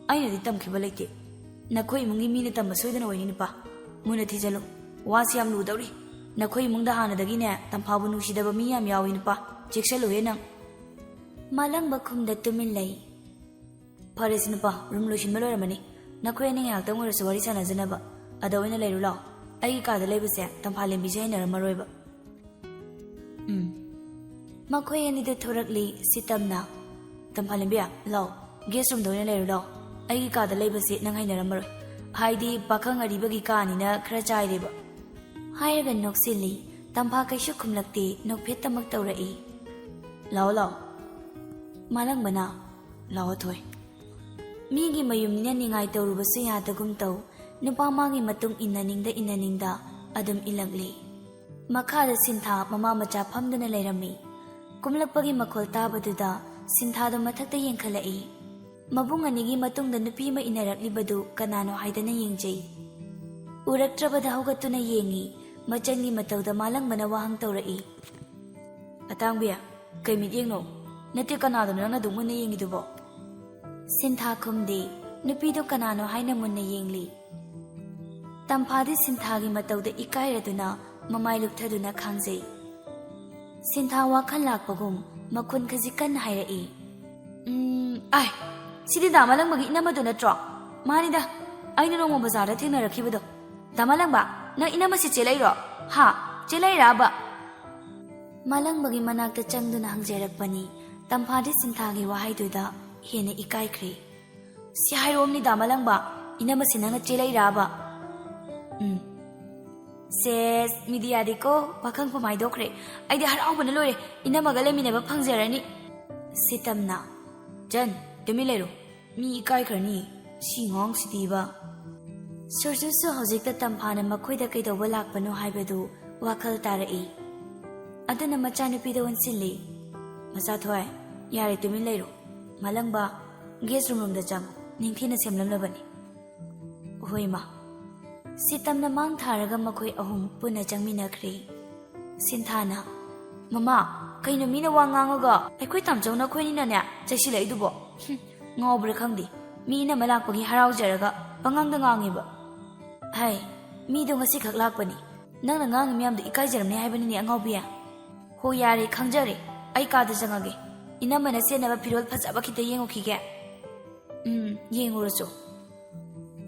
ꯑꯩꯅꯗꯤ ꯇꯝꯈꯤꯕ ꯂꯩꯇꯦ꯫ ꯅꯈꯣꯏ ꯏꯃꯨꯡꯒꯤ ꯃꯤꯅ ꯇꯝꯕ ꯁꯣꯏꯗꯅ ꯑꯣꯏꯅꯤ, ꯅꯨꯄꯥ꯫ ꯃꯨꯟꯅ ꯊꯤꯖꯜꯂꯨ꯫ ꯋꯥꯁꯤ ꯌꯥꯝ ꯂꯨꯗꯧꯔꯤ꯫ ꯅꯈꯣꯏ ꯏꯃꯨꯡꯗ ꯍꯥꯟꯅꯗꯒꯤꯅꯦ ꯇꯝꯐꯥꯕꯨ ꯅꯨꯡꯁꯤꯗꯕ ꯃꯤ ꯌꯥꯝ ꯌꯥꯎꯏ, ꯅꯨꯄꯥ꯫ ꯆꯦꯛꯁꯜꯂꯨꯍꯦ ꯅꯪ꯫ ꯃꯥꯂꯪꯕ ꯈꯨꯝꯗ ꯇꯨꯃꯤꯟ ꯂꯩ꯫ ꯐꯔꯦꯁꯦ ꯅꯨꯄꯥ, ꯔꯨꯝ ꯂꯣꯏꯁꯤꯟꯕ ꯂꯣꯏꯔꯝꯃꯅꯤ꯫ ꯅꯈꯣꯏ ꯑꯅꯤ ꯉꯥꯏꯍꯥꯛꯇꯪ ꯑꯣꯏꯔꯁꯨ ꯋꯥꯔꯤ ꯁꯥꯟꯅꯖꯅꯕ꯫ ꯑꯗ ꯑꯣꯏꯅ ꯂꯩꯔꯨ ꯂꯥꯎ꯫ ꯑꯩꯒꯤ ꯀꯥꯗ ꯂꯩꯕꯁꯦ ꯇꯝꯐꯥꯂꯦꯝꯕꯤꯁꯦ ꯍꯩꯅꯔꯝꯃꯔꯣꯏꯕ꯫ ꯎꯝ꯫ ꯃꯈꯣꯏ ꯑꯅꯤꯗꯨ ꯊꯣꯔꯛꯂꯤ ꯁꯤꯇꯝꯅ꯫ ꯇꯝꯐꯥꯂꯦꯝꯕꯤ, ꯂꯥꯎ꯫ ꯒꯦꯁ ꯔꯨꯝꯗ ꯑꯣꯏꯅ ꯂꯩꯔꯨ ꯂꯥꯎ꯫ ꯑꯩꯒꯤ ꯀꯥꯗ ꯂꯩꯕꯁꯦ ꯅꯪ ꯍꯩꯅꯔꯝꯃꯔꯣꯏ꯫ ꯍꯥꯏꯗꯤ ꯄꯥꯈꯪ ꯑꯔꯤꯕꯒꯤ ꯀꯥꯅꯤꯅ ꯈꯔ ꯆꯥꯏꯔꯦꯕ꯫ ꯍꯥꯏꯔꯒ ꯅꯣꯛꯁꯤꯜꯂꯤ꯫ ꯇꯝꯐꯥ ꯀꯩꯁꯨ ꯈꯨꯝꯂꯛꯇꯦ, ꯅꯣꯛꯐꯦꯠꯇꯃꯛ ꯇꯧꯔꯛꯏ꯫ ꯂꯥꯎ ꯂꯥꯎ꯫ ꯃꯥꯂꯪꯕꯅ, ꯂꯥꯎ ꯑꯊꯣꯏ꯫ ꯃꯤꯒꯤ ꯃꯌꯨꯝꯅꯤꯅ ꯅꯤꯡꯉꯥꯏ ꯇꯧꯔꯨꯕꯁꯨ ꯌꯥꯗꯒꯨꯝ ꯇꯧ꯫ ꯅꯨꯄꯥ ꯃꯥꯒꯤ ꯃꯇꯨꯡ ꯏꯟꯅꯅꯤꯡꯗ ꯏꯟꯅꯅꯤꯡꯗ ꯑꯗꯨꯝ ꯏꯜꯂꯛꯂꯤ꯫ ꯃꯈꯥꯗ ꯁꯤꯟꯊꯥ ꯃꯃꯥ ꯃꯆꯥ ꯐꯝꯗꯨꯅ ꯂꯩꯔꯝꯃꯤ꯫ ꯀꯨꯝꯂꯛꯄꯒꯤ ꯃꯈꯣꯜ ꯇꯥꯕꯗꯨꯗ ꯁꯤꯟꯊꯥꯗꯣ ꯃꯊꯛꯇ ꯌꯦꯡꯈꯠꯂꯛꯏ꯫ ꯃꯕꯨꯡ ꯑꯅꯤꯒꯤ ꯃꯇꯨꯡꯗ ꯅꯨꯄꯤ ꯑꯃ ꯏꯟꯅꯔꯛꯂꯤꯕꯗꯨ ꯀꯅꯥꯅꯣ ꯍꯥꯏꯗꯅ ꯌꯦꯡꯖꯩ꯫ ꯎꯔꯛꯇ꯭ꯔꯕꯗ ꯍꯧꯒꯠꯇꯨꯅ ꯌꯦꯡꯉꯤ꯫ ꯃꯆꯟꯒꯤ ꯃꯇꯧꯗ ꯃꯥꯂꯪꯕꯅ ꯋꯥꯍꯪ ꯇꯧꯔꯛꯏ꯫ ꯑꯇꯥꯡꯕꯤ, ꯀꯩ ꯃꯤꯠꯌꯦꯡꯅꯣ? ꯅꯠꯇꯦ, ꯀꯅꯥꯗꯅꯣ ꯅꯪꯅ ꯑꯗꯨꯛ ꯃꯨꯟꯅ ꯌꯦꯡꯉꯤꯗꯨꯕꯣ? ꯁꯤꯟꯊꯥ ꯈꯨꯝꯗꯦ꯫ ꯅꯨꯄꯤꯗꯨ ꯀꯅꯥꯅꯣ ꯍꯥꯏꯅ ꯃꯨꯟꯅ ꯌꯦꯡꯂꯤ꯫ ꯇꯝꯐꯥꯗꯤ ꯁꯤꯟꯊꯥꯒꯤ ꯃꯇꯧꯗ ꯏꯀꯥꯏꯔꯗꯨꯅ ꯃꯃꯥꯏ ꯂꯨꯞꯊꯗꯨꯅ ꯈꯥꯡꯖꯩ꯫ ꯁꯤꯟꯊꯥ ꯋꯥꯈꯜ ꯂꯥꯛꯄꯒꯨꯝ ꯃꯈꯣꯟ ꯈꯖꯤꯛ ꯀꯟꯅ ꯍꯥꯏꯔꯛꯏ꯫ "ꯎꯝ, ꯑꯥꯏ, ꯁꯤꯗꯤ ꯗꯥ ꯃꯥꯂꯪꯕꯒꯤ ꯏꯅꯝꯃꯗꯨ ꯅꯠꯇ꯭ꯔꯣ?" "ꯃꯥꯅꯤꯗ, ꯑꯩꯅ ꯅꯣꯡꯃ ꯕꯖꯥꯔꯗ ꯊꯦꯡꯅꯔꯛꯈꯤꯕꯗꯣ꯫ ꯗꯥ ꯃꯥꯂꯪꯕ, ꯅꯪ ꯏꯅꯝꯃꯁꯤ ꯆꯦꯜꯂꯛꯏꯔꯣ? ꯍꯥ? ꯆꯦꯜꯂꯛꯏꯔꯕ?" ꯃꯥꯂꯪꯕꯒꯤ ꯃꯅꯥꯛꯇ ꯆꯪꯗꯨꯅ ꯍꯪꯖꯔꯛꯄꯅꯤ꯫ ꯇꯝꯐꯥꯗꯤ ꯁꯤꯟꯊꯥꯒꯤ ꯋꯥꯍꯩꯗꯨꯗ ꯍꯦꯟꯅ ꯏꯀꯥꯏꯈ꯭ꯔꯦ꯫ ꯁꯤ ꯍꯥꯏꯔꯣꯝꯅꯤꯗ, ꯃꯂꯪꯕ, ꯏꯅꯝꯃꯁꯤ ꯅꯪꯅ ꯆꯦꯜꯂꯛꯏꯔꯥꯕ? ꯎꯝ꯫ ꯁꯦꯁ, ꯃꯤꯗꯤ ꯌꯥꯗꯦꯀꯣ, ꯄꯥꯈꯪ ꯐꯝ ꯍꯥꯏꯗꯣꯛꯈ꯭ꯔꯦ꯫ ꯑꯩꯗꯤ ꯍꯔꯥꯎꯕꯅ ꯂꯣꯏꯔꯦ, ꯏꯅꯝꯃꯒ ꯂꯩꯃꯤꯟꯅꯕ ꯐꯪꯖꯔꯅꯤ꯫ ꯁꯤꯇꯝꯅ, "ꯆꯟ, ꯇꯨꯃꯤꯟ ꯂꯩꯔꯣ, ꯃꯤ ꯏꯀꯥꯏꯈ꯭ꯔꯅꯤ, ꯁꯤ ꯉꯥꯡꯁꯤꯗꯤꯕ꯫" ꯁꯨꯔꯖꯨꯁꯨ ꯍꯧꯖꯤꯛꯇ ꯇꯝꯐꯥꯅ ꯃꯈꯣꯏꯗ ꯀꯩꯗꯧꯕ ꯂꯥꯛꯄꯅꯣ ꯍꯥꯏꯕꯗꯨ ꯋꯥꯈꯜ ꯇꯥꯔꯛꯏ꯫ ꯑꯗꯨꯅ ꯃꯆꯥꯅꯨꯄꯤꯗ ꯑꯣꯟꯁꯤꯜꯂꯤ꯫ "ꯃꯆꯥꯊꯣꯏ, ꯌꯥꯔꯦ, ꯇꯨꯃꯤꯟ ꯂꯩꯔꯣ꯫ ꯃꯂꯪꯕ, ꯒꯦꯁ ꯔꯨꯝ ꯔꯣꯝꯗ ꯆꯪꯉꯣ, ꯅꯤꯡꯊꯤꯅ ꯁꯦꯝꯂꯝꯂꯕꯅꯤ꯫" "ꯍꯣꯏ, ꯃꯥ꯫" ꯁꯤꯇꯝꯅ ꯃꯥꯡ ꯊꯥꯔꯒ ꯃꯈꯣꯏ ꯑꯍꯨꯝ ꯄꯨꯟꯅ ꯆꯪꯃꯤꯟꯅꯈ꯭ꯔꯦ꯫ ꯁꯤꯟꯊꯥꯅ, "ꯃꯃꯥ, ꯀꯩꯅꯣ ꯃꯤꯅ ꯋꯥ ꯉꯥꯡꯉꯒ ꯑꯩꯈꯣꯏ ꯇꯥꯝꯆꯧꯅ ꯑꯩꯈꯣꯏꯅꯤꯅꯅꯦ ꯆꯩꯁꯤꯜꯂꯛꯏꯗꯨꯕꯣ? ꯍꯨꯝ, ꯉꯥꯎꯕ꯭ꯔꯥ ꯈꯪꯗꯦ, ꯃꯤ ꯏꯅꯝꯃ ꯂꯥꯛꯄꯒꯤ ꯍꯔꯥꯎꯖꯔꯒ ꯄꯉꯥꯡꯗ ꯉꯥꯡꯉꯤꯕ꯫ ꯍꯥꯏ, ꯃꯤꯗꯣ ꯉꯁꯤꯈꯛ ꯂꯥꯛꯄꯅꯤ, ꯅꯪꯅ ꯉꯥꯡꯉꯤ ꯃꯌꯥꯝꯗꯣ ꯏꯀꯥꯏꯖꯔꯝꯅꯤ ꯍꯥꯏꯕꯅꯤꯅꯦ, ꯑꯉꯥꯎꯕꯤ꯫ ꯍꯣ, ꯌꯥꯔꯦ, ꯈꯪꯖꯔꯦ, ꯑꯩ ꯀꯥꯗ ꯆꯪꯉꯒꯦ, ꯏꯅꯝꯃꯅ ꯁꯦꯠꯅꯕ ꯐꯤꯔꯣꯜ ꯐꯖꯕ ꯈꯤꯇ ꯌꯦꯡꯉꯨꯈꯤꯒꯦ꯫ ꯎꯝ, ꯌꯦꯡꯉꯨꯔꯣ ꯆꯣ꯫"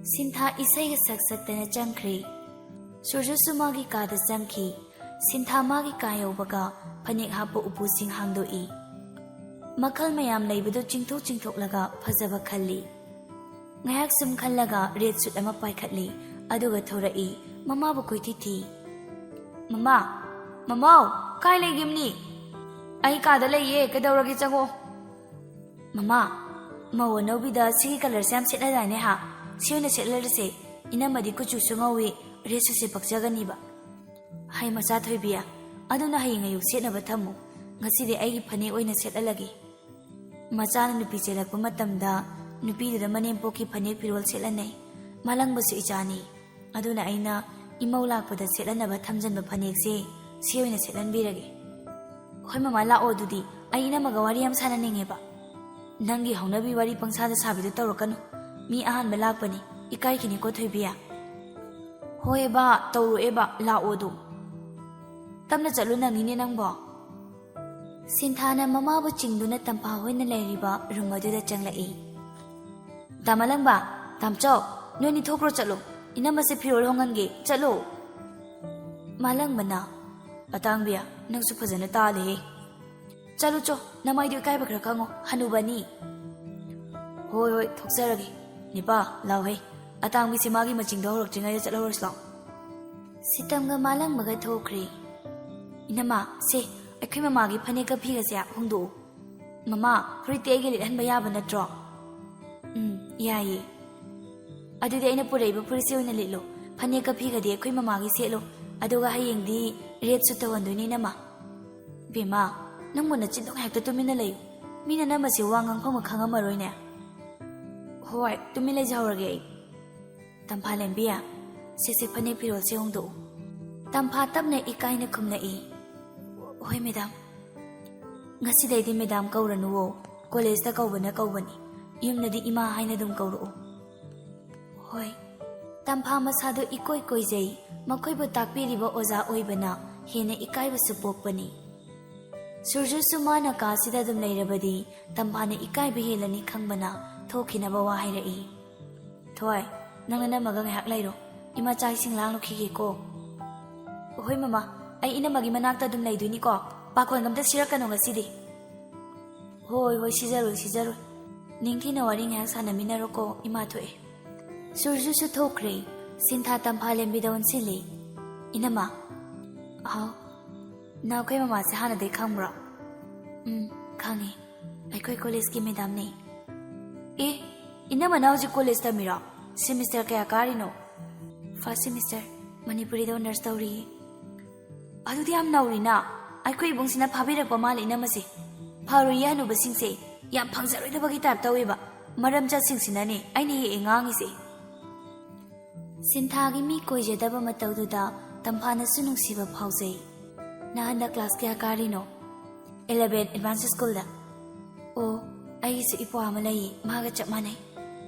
ꯁꯤꯟꯊꯥ ꯏꯁꯩꯒ ꯁꯛ ꯁꯛꯇꯅ ꯆꯪꯈ꯭ꯔꯦ꯫ ꯁꯨꯔꯖꯨꯁꯨ ꯃꯥꯒꯤ ꯀꯥꯗ ꯆꯪꯈꯤ꯫ ꯁꯤꯟꯊꯥ ꯃꯥꯒꯤ ꯀꯥ ꯌꯧꯕꯒ ꯐꯅꯦꯛ ꯍꯥꯞꯄ ꯎꯄꯨꯁꯤꯡ ꯍꯥꯡꯗꯣꯛꯏ꯫ ꯃꯈꯜ ꯃꯌꯥꯝ ꯂꯩꯕꯗꯨ ꯆꯤꯡꯊꯣꯛ ꯆꯤꯡꯊꯣꯛꯂꯒ ꯐꯖꯕ ꯈꯜꯂꯤ꯫ ꯉꯥꯏꯍꯥꯛ ꯁꯨꯝ ꯈꯜꯂꯒ ꯔꯦꯠ ꯁꯨꯠ ꯑꯃ ꯄꯥꯏꯈꯠꯂꯤ, ꯑꯗꯨꯒ ꯊꯣꯔꯛꯏ, ꯃꯃꯥꯕꯨ ꯀꯣꯏꯊꯤ ꯊꯤ꯫ "ꯃꯃꯥ, ꯃꯃꯥꯎ, ꯀꯥꯏ ꯂꯩꯒꯤꯝꯅꯤ?" "ꯑꯩ ꯀꯥꯗ ꯂꯩꯌꯦ, ꯀꯩꯗꯧꯔꯒꯦ, ꯆꯪꯉꯣ꯫" "ꯃꯃꯥ, ꯃꯧ ꯑꯅꯧꯕꯤꯗ ꯁꯤꯒꯤ ꯀꯂꯔꯁꯦ ꯌꯥꯝ ꯁꯦꯠꯅꯗꯥꯏꯅꯦ ꯍꯥ? ꯁꯤ ꯑꯣꯏꯅ ꯁꯦꯠꯂꯔꯁꯦ, ꯏꯅꯝꯃꯗꯤ ꯀꯨꯆꯨꯁꯨ ꯉꯧꯏ, ꯔꯦꯠ ꯁꯨꯠꯁꯦ ꯄꯛꯆꯒꯅꯤꯕ꯫" "ꯍꯩ, ꯃꯆꯥ ꯊꯣꯏꯕꯤ, ꯑꯗꯨꯅ ꯍꯌꯦꯡ ꯑꯌꯨꯛ ꯁꯦꯠꯅꯕ ꯊꯝꯃꯨ, ꯉꯁꯤꯗꯤ ꯑꯩꯒꯤ ꯐꯅꯦꯛ ꯑꯣꯏꯅ ꯁꯦꯠꯍꯜꯂꯒꯦ꯫" ꯃꯆꯥꯅ ꯅꯨꯄꯤ ꯆꯦꯜꯂꯛꯄ ꯃꯇꯝꯗ ꯅꯨꯄꯤꯗꯨꯗ ꯃꯅꯦꯝꯄꯣꯛꯀꯤ ꯐꯅꯦꯛ ꯐꯤꯔꯣꯜ ꯁꯦꯠꯍꯟꯅꯩ꯫ ꯃꯥꯂꯪꯕꯁꯨ ꯏꯆꯥꯅꯤ꯫ ꯑꯗꯨꯅ ꯑꯩꯅ ꯏꯃꯧ ꯂꯥꯛꯄꯗ ꯁꯦꯠꯍꯟꯅꯕ ꯊꯝꯖꯟꯕ ꯐꯅꯦꯛꯁꯦ ꯁꯤ ꯑꯣꯏꯅ ꯁꯦꯠꯍꯟꯕꯤꯔꯒꯦ꯫ ꯍꯣꯏ ꯃꯃꯥ, ꯂꯥꯛꯑꯣ꯫ ꯑꯗꯨꯗꯤ ꯑꯩ ꯏꯅꯝꯃꯒ ꯋꯥꯔꯤ ꯌꯥꯝ ꯁꯥꯟꯅꯅꯤꯡꯉꯦꯕ꯫ ꯅꯪꯒꯤ ꯍꯧꯅꯕꯤ ꯋꯥꯔꯤ ꯄꯪꯁꯥꯗ ꯁꯥꯕꯤꯗꯨ ꯇꯧꯔꯛꯀꯅꯨ꯫ ꯃꯤ ꯑꯍꯥꯟꯕ ꯂꯥꯛꯄꯅꯤ, ꯏꯀꯥꯏꯈꯤꯅꯤꯀꯣ ꯊꯣꯏꯕꯤ꯫ ꯍꯣꯏ ꯕꯥ, ꯇꯧꯔꯛꯑꯦ ꯕꯥ, ꯂꯥꯛꯑꯣ ꯑꯗꯨ꯫ ꯇꯞꯅ ꯆꯠꯂꯨ ꯅꯪꯅꯤꯅꯦ ꯅꯪꯕꯣ꯫ ꯁꯤꯟꯊꯥꯅ ꯃꯃꯥꯕꯨ ꯆꯤꯡꯗꯨꯅ ꯇꯝꯐꯥ ꯍꯣꯏꯅ ꯂꯩꯔꯤꯕ ꯔꯨꯝ ꯑꯗꯨꯗ ꯆꯪꯂꯛꯏ꯫ "ꯗꯥ ꯃꯂꯪꯕ, ꯇꯥꯝꯆꯧ, ꯅꯣꯏꯅꯤ ꯊꯣꯛꯈ꯭ꯔꯣ ꯆꯠꯂꯣ꯫ ꯏꯅꯝꯃꯁꯦ ꯐꯤꯔꯣꯜ ꯍꯣꯡꯍꯟꯒꯦ, ꯆꯠꯂꯣ꯫" ꯃꯥꯂꯪꯕꯅ, "ꯑꯇꯥꯡꯕꯤ, ꯅꯪꯁꯨ ꯐꯖꯅ ꯇꯥꯜꯂꯦꯍꯦ꯫ ꯆꯠꯂꯨ ꯆꯣ, ꯅꯃꯥꯏꯗꯨ ꯏꯀꯥꯏꯕ ꯈꯔ ꯈꯪꯉꯣ, ꯍꯅꯨꯕꯅꯤ꯫" ꯍꯣꯏ ꯍꯣꯏ, ꯊꯣꯛꯆꯔꯒꯦ꯫ ꯅꯤꯄꯥ, ꯂꯥꯎꯍꯦ, ꯑꯇꯥꯡꯕꯤꯁꯦ ꯃꯥꯒꯤ ꯃꯆꯤꯡꯗꯣ ꯍꯧꯔꯛꯇ꯭ꯔꯤꯉꯩꯗ ꯆꯠꯍꯧꯔꯁꯤ ꯂꯥꯎ꯫ ꯁꯤꯇꯝꯒ ꯃꯥꯂꯪꯕꯒ ꯊꯣꯛꯈ꯭ꯔꯦ꯫ ꯏꯅꯝꯃ, ꯁꯦ, ꯑꯩꯈꯣꯏ ꯃꯃꯥꯒꯤ ꯐꯅꯦꯛꯀ ꯐꯤꯒꯁꯦ ꯍꯣꯡꯗꯣꯛꯎ꯫ ꯃꯃꯥ, ꯐꯨꯔꯤꯠꯇꯤ ꯑꯩꯒꯤ ꯂꯤꯠꯍꯟꯕ ꯌꯥꯕ ꯅꯠꯇ꯭ꯔꯣ? ꯎꯝ, ꯌꯥꯏꯌꯦ꯫ ꯑꯗꯨꯗꯤ ꯑꯩꯅ ꯄꯨꯔꯛꯏꯕ ꯐꯨꯔꯤꯠꯁꯦ ꯑꯣꯏꯅ ꯂꯤꯠꯂꯣ꯫ ꯐꯅꯦꯛꯀ ꯐꯤꯒꯗꯤ ꯑꯩꯈꯣꯏ ꯃꯃꯥꯒꯤ ꯁꯦꯠꯂꯣ꯫ ꯑꯗꯨꯒ ꯍꯌꯦꯡꯗꯤ ꯔꯦꯞꯁꯨ ꯇꯧꯍꯟꯗꯣꯏꯅꯦ ꯏꯅꯝꯃ꯫ ꯕꯦꯝꯃ, ꯅꯪꯕꯨ ꯅꯆꯤꯟꯗꯣ ꯉꯥꯏꯍꯥꯛꯇ ꯇꯨꯃꯤꯟꯅ ꯂꯩꯌꯨ꯫ ꯃꯤꯅ ꯅꯝꯃꯁꯤ ꯋꯥ ꯉꯥꯡꯐꯝꯒ ꯈꯪꯉꯝꯃꯔꯣꯏꯅꯦ꯫ ꯍꯣꯏ, ꯇꯨꯃꯤꯟ ꯂꯩꯖꯍꯧꯔꯒꯦ ꯑꯩ꯫ ꯇꯝꯐꯥꯂꯦꯝꯕꯤ, ꯁꯦ ꯁꯦ, ꯐꯅꯦꯛ ꯐꯤꯔꯣꯜꯁꯦ ꯍꯣꯡꯗꯣꯛꯎ꯫ ꯇꯝꯐꯥ ꯇꯞꯅ ꯏꯀꯥꯏꯅ ꯈꯨꯝꯂꯛꯏ꯫ ꯍꯣꯏ ꯃꯦꯗꯥꯝ꯫ ꯉꯁꯤꯗꯩꯗꯤ ꯃꯦꯗꯥꯝ ꯀꯧꯔꯅꯨꯋꯣ, ꯀꯣꯂꯦꯖꯇ ꯀꯧꯕꯅ ꯀꯧꯕꯅꯤ꯫ ꯌꯨꯝꯗꯗꯤ ꯏꯃꯥ ꯍꯥꯏꯅ ꯑꯗꯨꯝ ꯀꯧꯔꯛꯎ꯫ ꯍꯣꯏ꯫ ꯇꯝꯐꯥ ꯃꯁꯥꯗꯣ ꯏꯀꯣꯏ ꯀꯣꯏꯖꯩ, ꯃꯈꯣꯏꯕꯨ ꯇꯥꯛꯄꯤꯔꯤꯕ ꯑꯣꯖꯥ ꯑꯣꯏꯕꯅ ꯍꯦꯟꯅ ꯏꯀꯥꯏꯕꯁꯨ ꯄꯣꯛꯄꯅꯤ꯫ ꯁꯨꯔꯖꯨꯁꯨ ꯃꯥꯅ ꯀꯥꯁꯤꯗ ꯑꯗꯨꯝ ꯂꯩꯔꯕꯗꯤ ꯇꯝꯐꯥꯅ ꯏꯀꯥꯏꯕ ꯍꯦꯜꯂꯅꯤ ꯈꯪꯕꯅ ꯊꯣꯛꯈꯤꯅꯕ ꯋꯥ ꯍꯥꯏꯔꯛꯏ꯫ ꯊꯣꯏ, ꯅꯪ ꯅꯅꯝꯃꯒ ꯉꯥꯏꯍꯥꯛ ꯂꯩꯔꯣ, ꯏꯃꯥ ꯆꯥꯛ ꯏꯁꯤꯡ ꯂꯥꯡꯂꯨꯈꯤꯒꯦꯀꯣ꯫ ꯍꯣꯏ ꯃꯃꯥ, ꯑꯩ ꯏꯅꯝꯃꯒꯤ ꯃꯅꯥꯛꯇ ꯑꯗꯨꯝ ꯂꯩꯗꯣꯏꯅꯤꯀꯣ, ꯄꯥꯈꯣꯟꯒ ꯑꯝꯇ ꯁꯤꯔꯛꯀꯅꯣ ꯉꯁꯤꯗꯤ꯫ ꯍꯣꯏ ꯍꯣꯏ, ꯁꯤꯖꯔꯣꯏ ꯁꯤꯖꯔꯣꯏ꯫ ꯅꯤꯡꯊꯤꯅ ꯋꯥꯔꯤ ꯉꯥꯏꯍꯥꯛ ꯁꯥꯟꯅꯃꯤꯟꯅꯔꯣꯀꯣ, ꯏꯃꯥ ꯊꯣꯛꯑꯦ꯫ ꯁꯨꯔꯖꯨꯁꯨ ꯊꯣꯛꯈ꯭ꯔꯦ꯫ ꯁꯤꯟꯊꯥ ꯇꯝꯐꯥ ꯂꯦꯝꯕꯤꯗ ꯑꯣꯟꯁꯤꯜꯂꯤ꯫ ꯏꯅꯝꯃ꯫ ꯍꯥꯎ꯫ ꯅꯈꯣꯏ ꯃꯃꯥꯁꯦ ꯍꯥꯟꯅꯗꯩ ꯈꯪꯕ꯭ꯔꯣ? ꯎꯝ, ꯈꯪꯉꯤ꯫ ꯑꯩꯈꯣꯏ ꯀꯣꯂꯦꯖꯀꯤ ꯃꯦꯗꯥꯝꯅꯤ꯫ ꯑꯦ, ꯏꯅꯝꯃꯅ ꯍꯧꯖꯤꯛ ꯀꯣꯂꯦꯖ ꯇꯝꯃꯤꯔꯣ? ꯁꯦꯃꯤꯁꯇꯔ ꯀꯌꯥ ꯀꯥꯔꯤꯅꯣ? ꯐꯥꯔꯁ ꯁꯦꯃꯤꯁꯇꯔ, ꯃꯅꯤꯄꯨꯔꯤꯗ ꯑꯣꯅꯔꯁ ꯇꯧꯔꯤꯌꯦ꯫ ꯑꯗꯨꯗꯤ ꯌꯥꯝ ꯅꯧꯔꯤꯅ꯫ ꯑꯩꯈꯣꯏ ꯏꯕꯨꯡꯁꯤꯅ ꯐꯥꯕꯤꯔꯛꯄ ꯃꯥꯜꯂꯦ ꯏꯅꯝꯃꯁꯦ꯫ ꯐꯔꯣꯏꯌꯦ ꯍꯅꯨꯕꯁꯤꯡꯁꯦ, ꯌꯥꯝ ꯐꯪꯖꯔꯣꯏꯗꯕꯒꯤ ꯇꯥꯏꯞ ꯇꯧꯋꯦꯕ꯫ ꯃꯔꯝ ꯆꯠꯁꯤꯡꯁꯤꯅꯅꯦ ꯑꯩꯅ ꯍꯦꯛ ꯍꯦꯛ ꯉꯥꯡꯉꯤꯁꯦ꯫ ꯁꯤꯟꯊꯥꯒꯤ ꯃꯤ ꯀꯣꯏꯖꯗꯕ ꯃꯇꯧꯗꯨꯗ ꯇꯝꯐꯥꯅꯁꯨ ꯅꯨꯡꯁꯤꯕ ꯐꯥꯎꯖꯩ꯫ ꯅꯪ ꯍꯟꯗꯛ ꯀ꯭ꯂꯥꯁ ꯀꯌꯥ ꯀꯥꯔꯤꯅꯣ? ꯏꯂꯚꯦꯟ ꯑꯦꯗꯚꯥꯟꯁ ꯁ꯭ꯀꯨꯜꯗ꯫ ꯑꯣ, ꯑꯩꯒꯤꯁꯨ ꯏꯄ꯭ꯋꯥ ꯑꯃ ꯂꯩꯌꯦ, ꯃꯥꯒ ꯆꯞ ꯃꯥꯟꯅꯩ꯫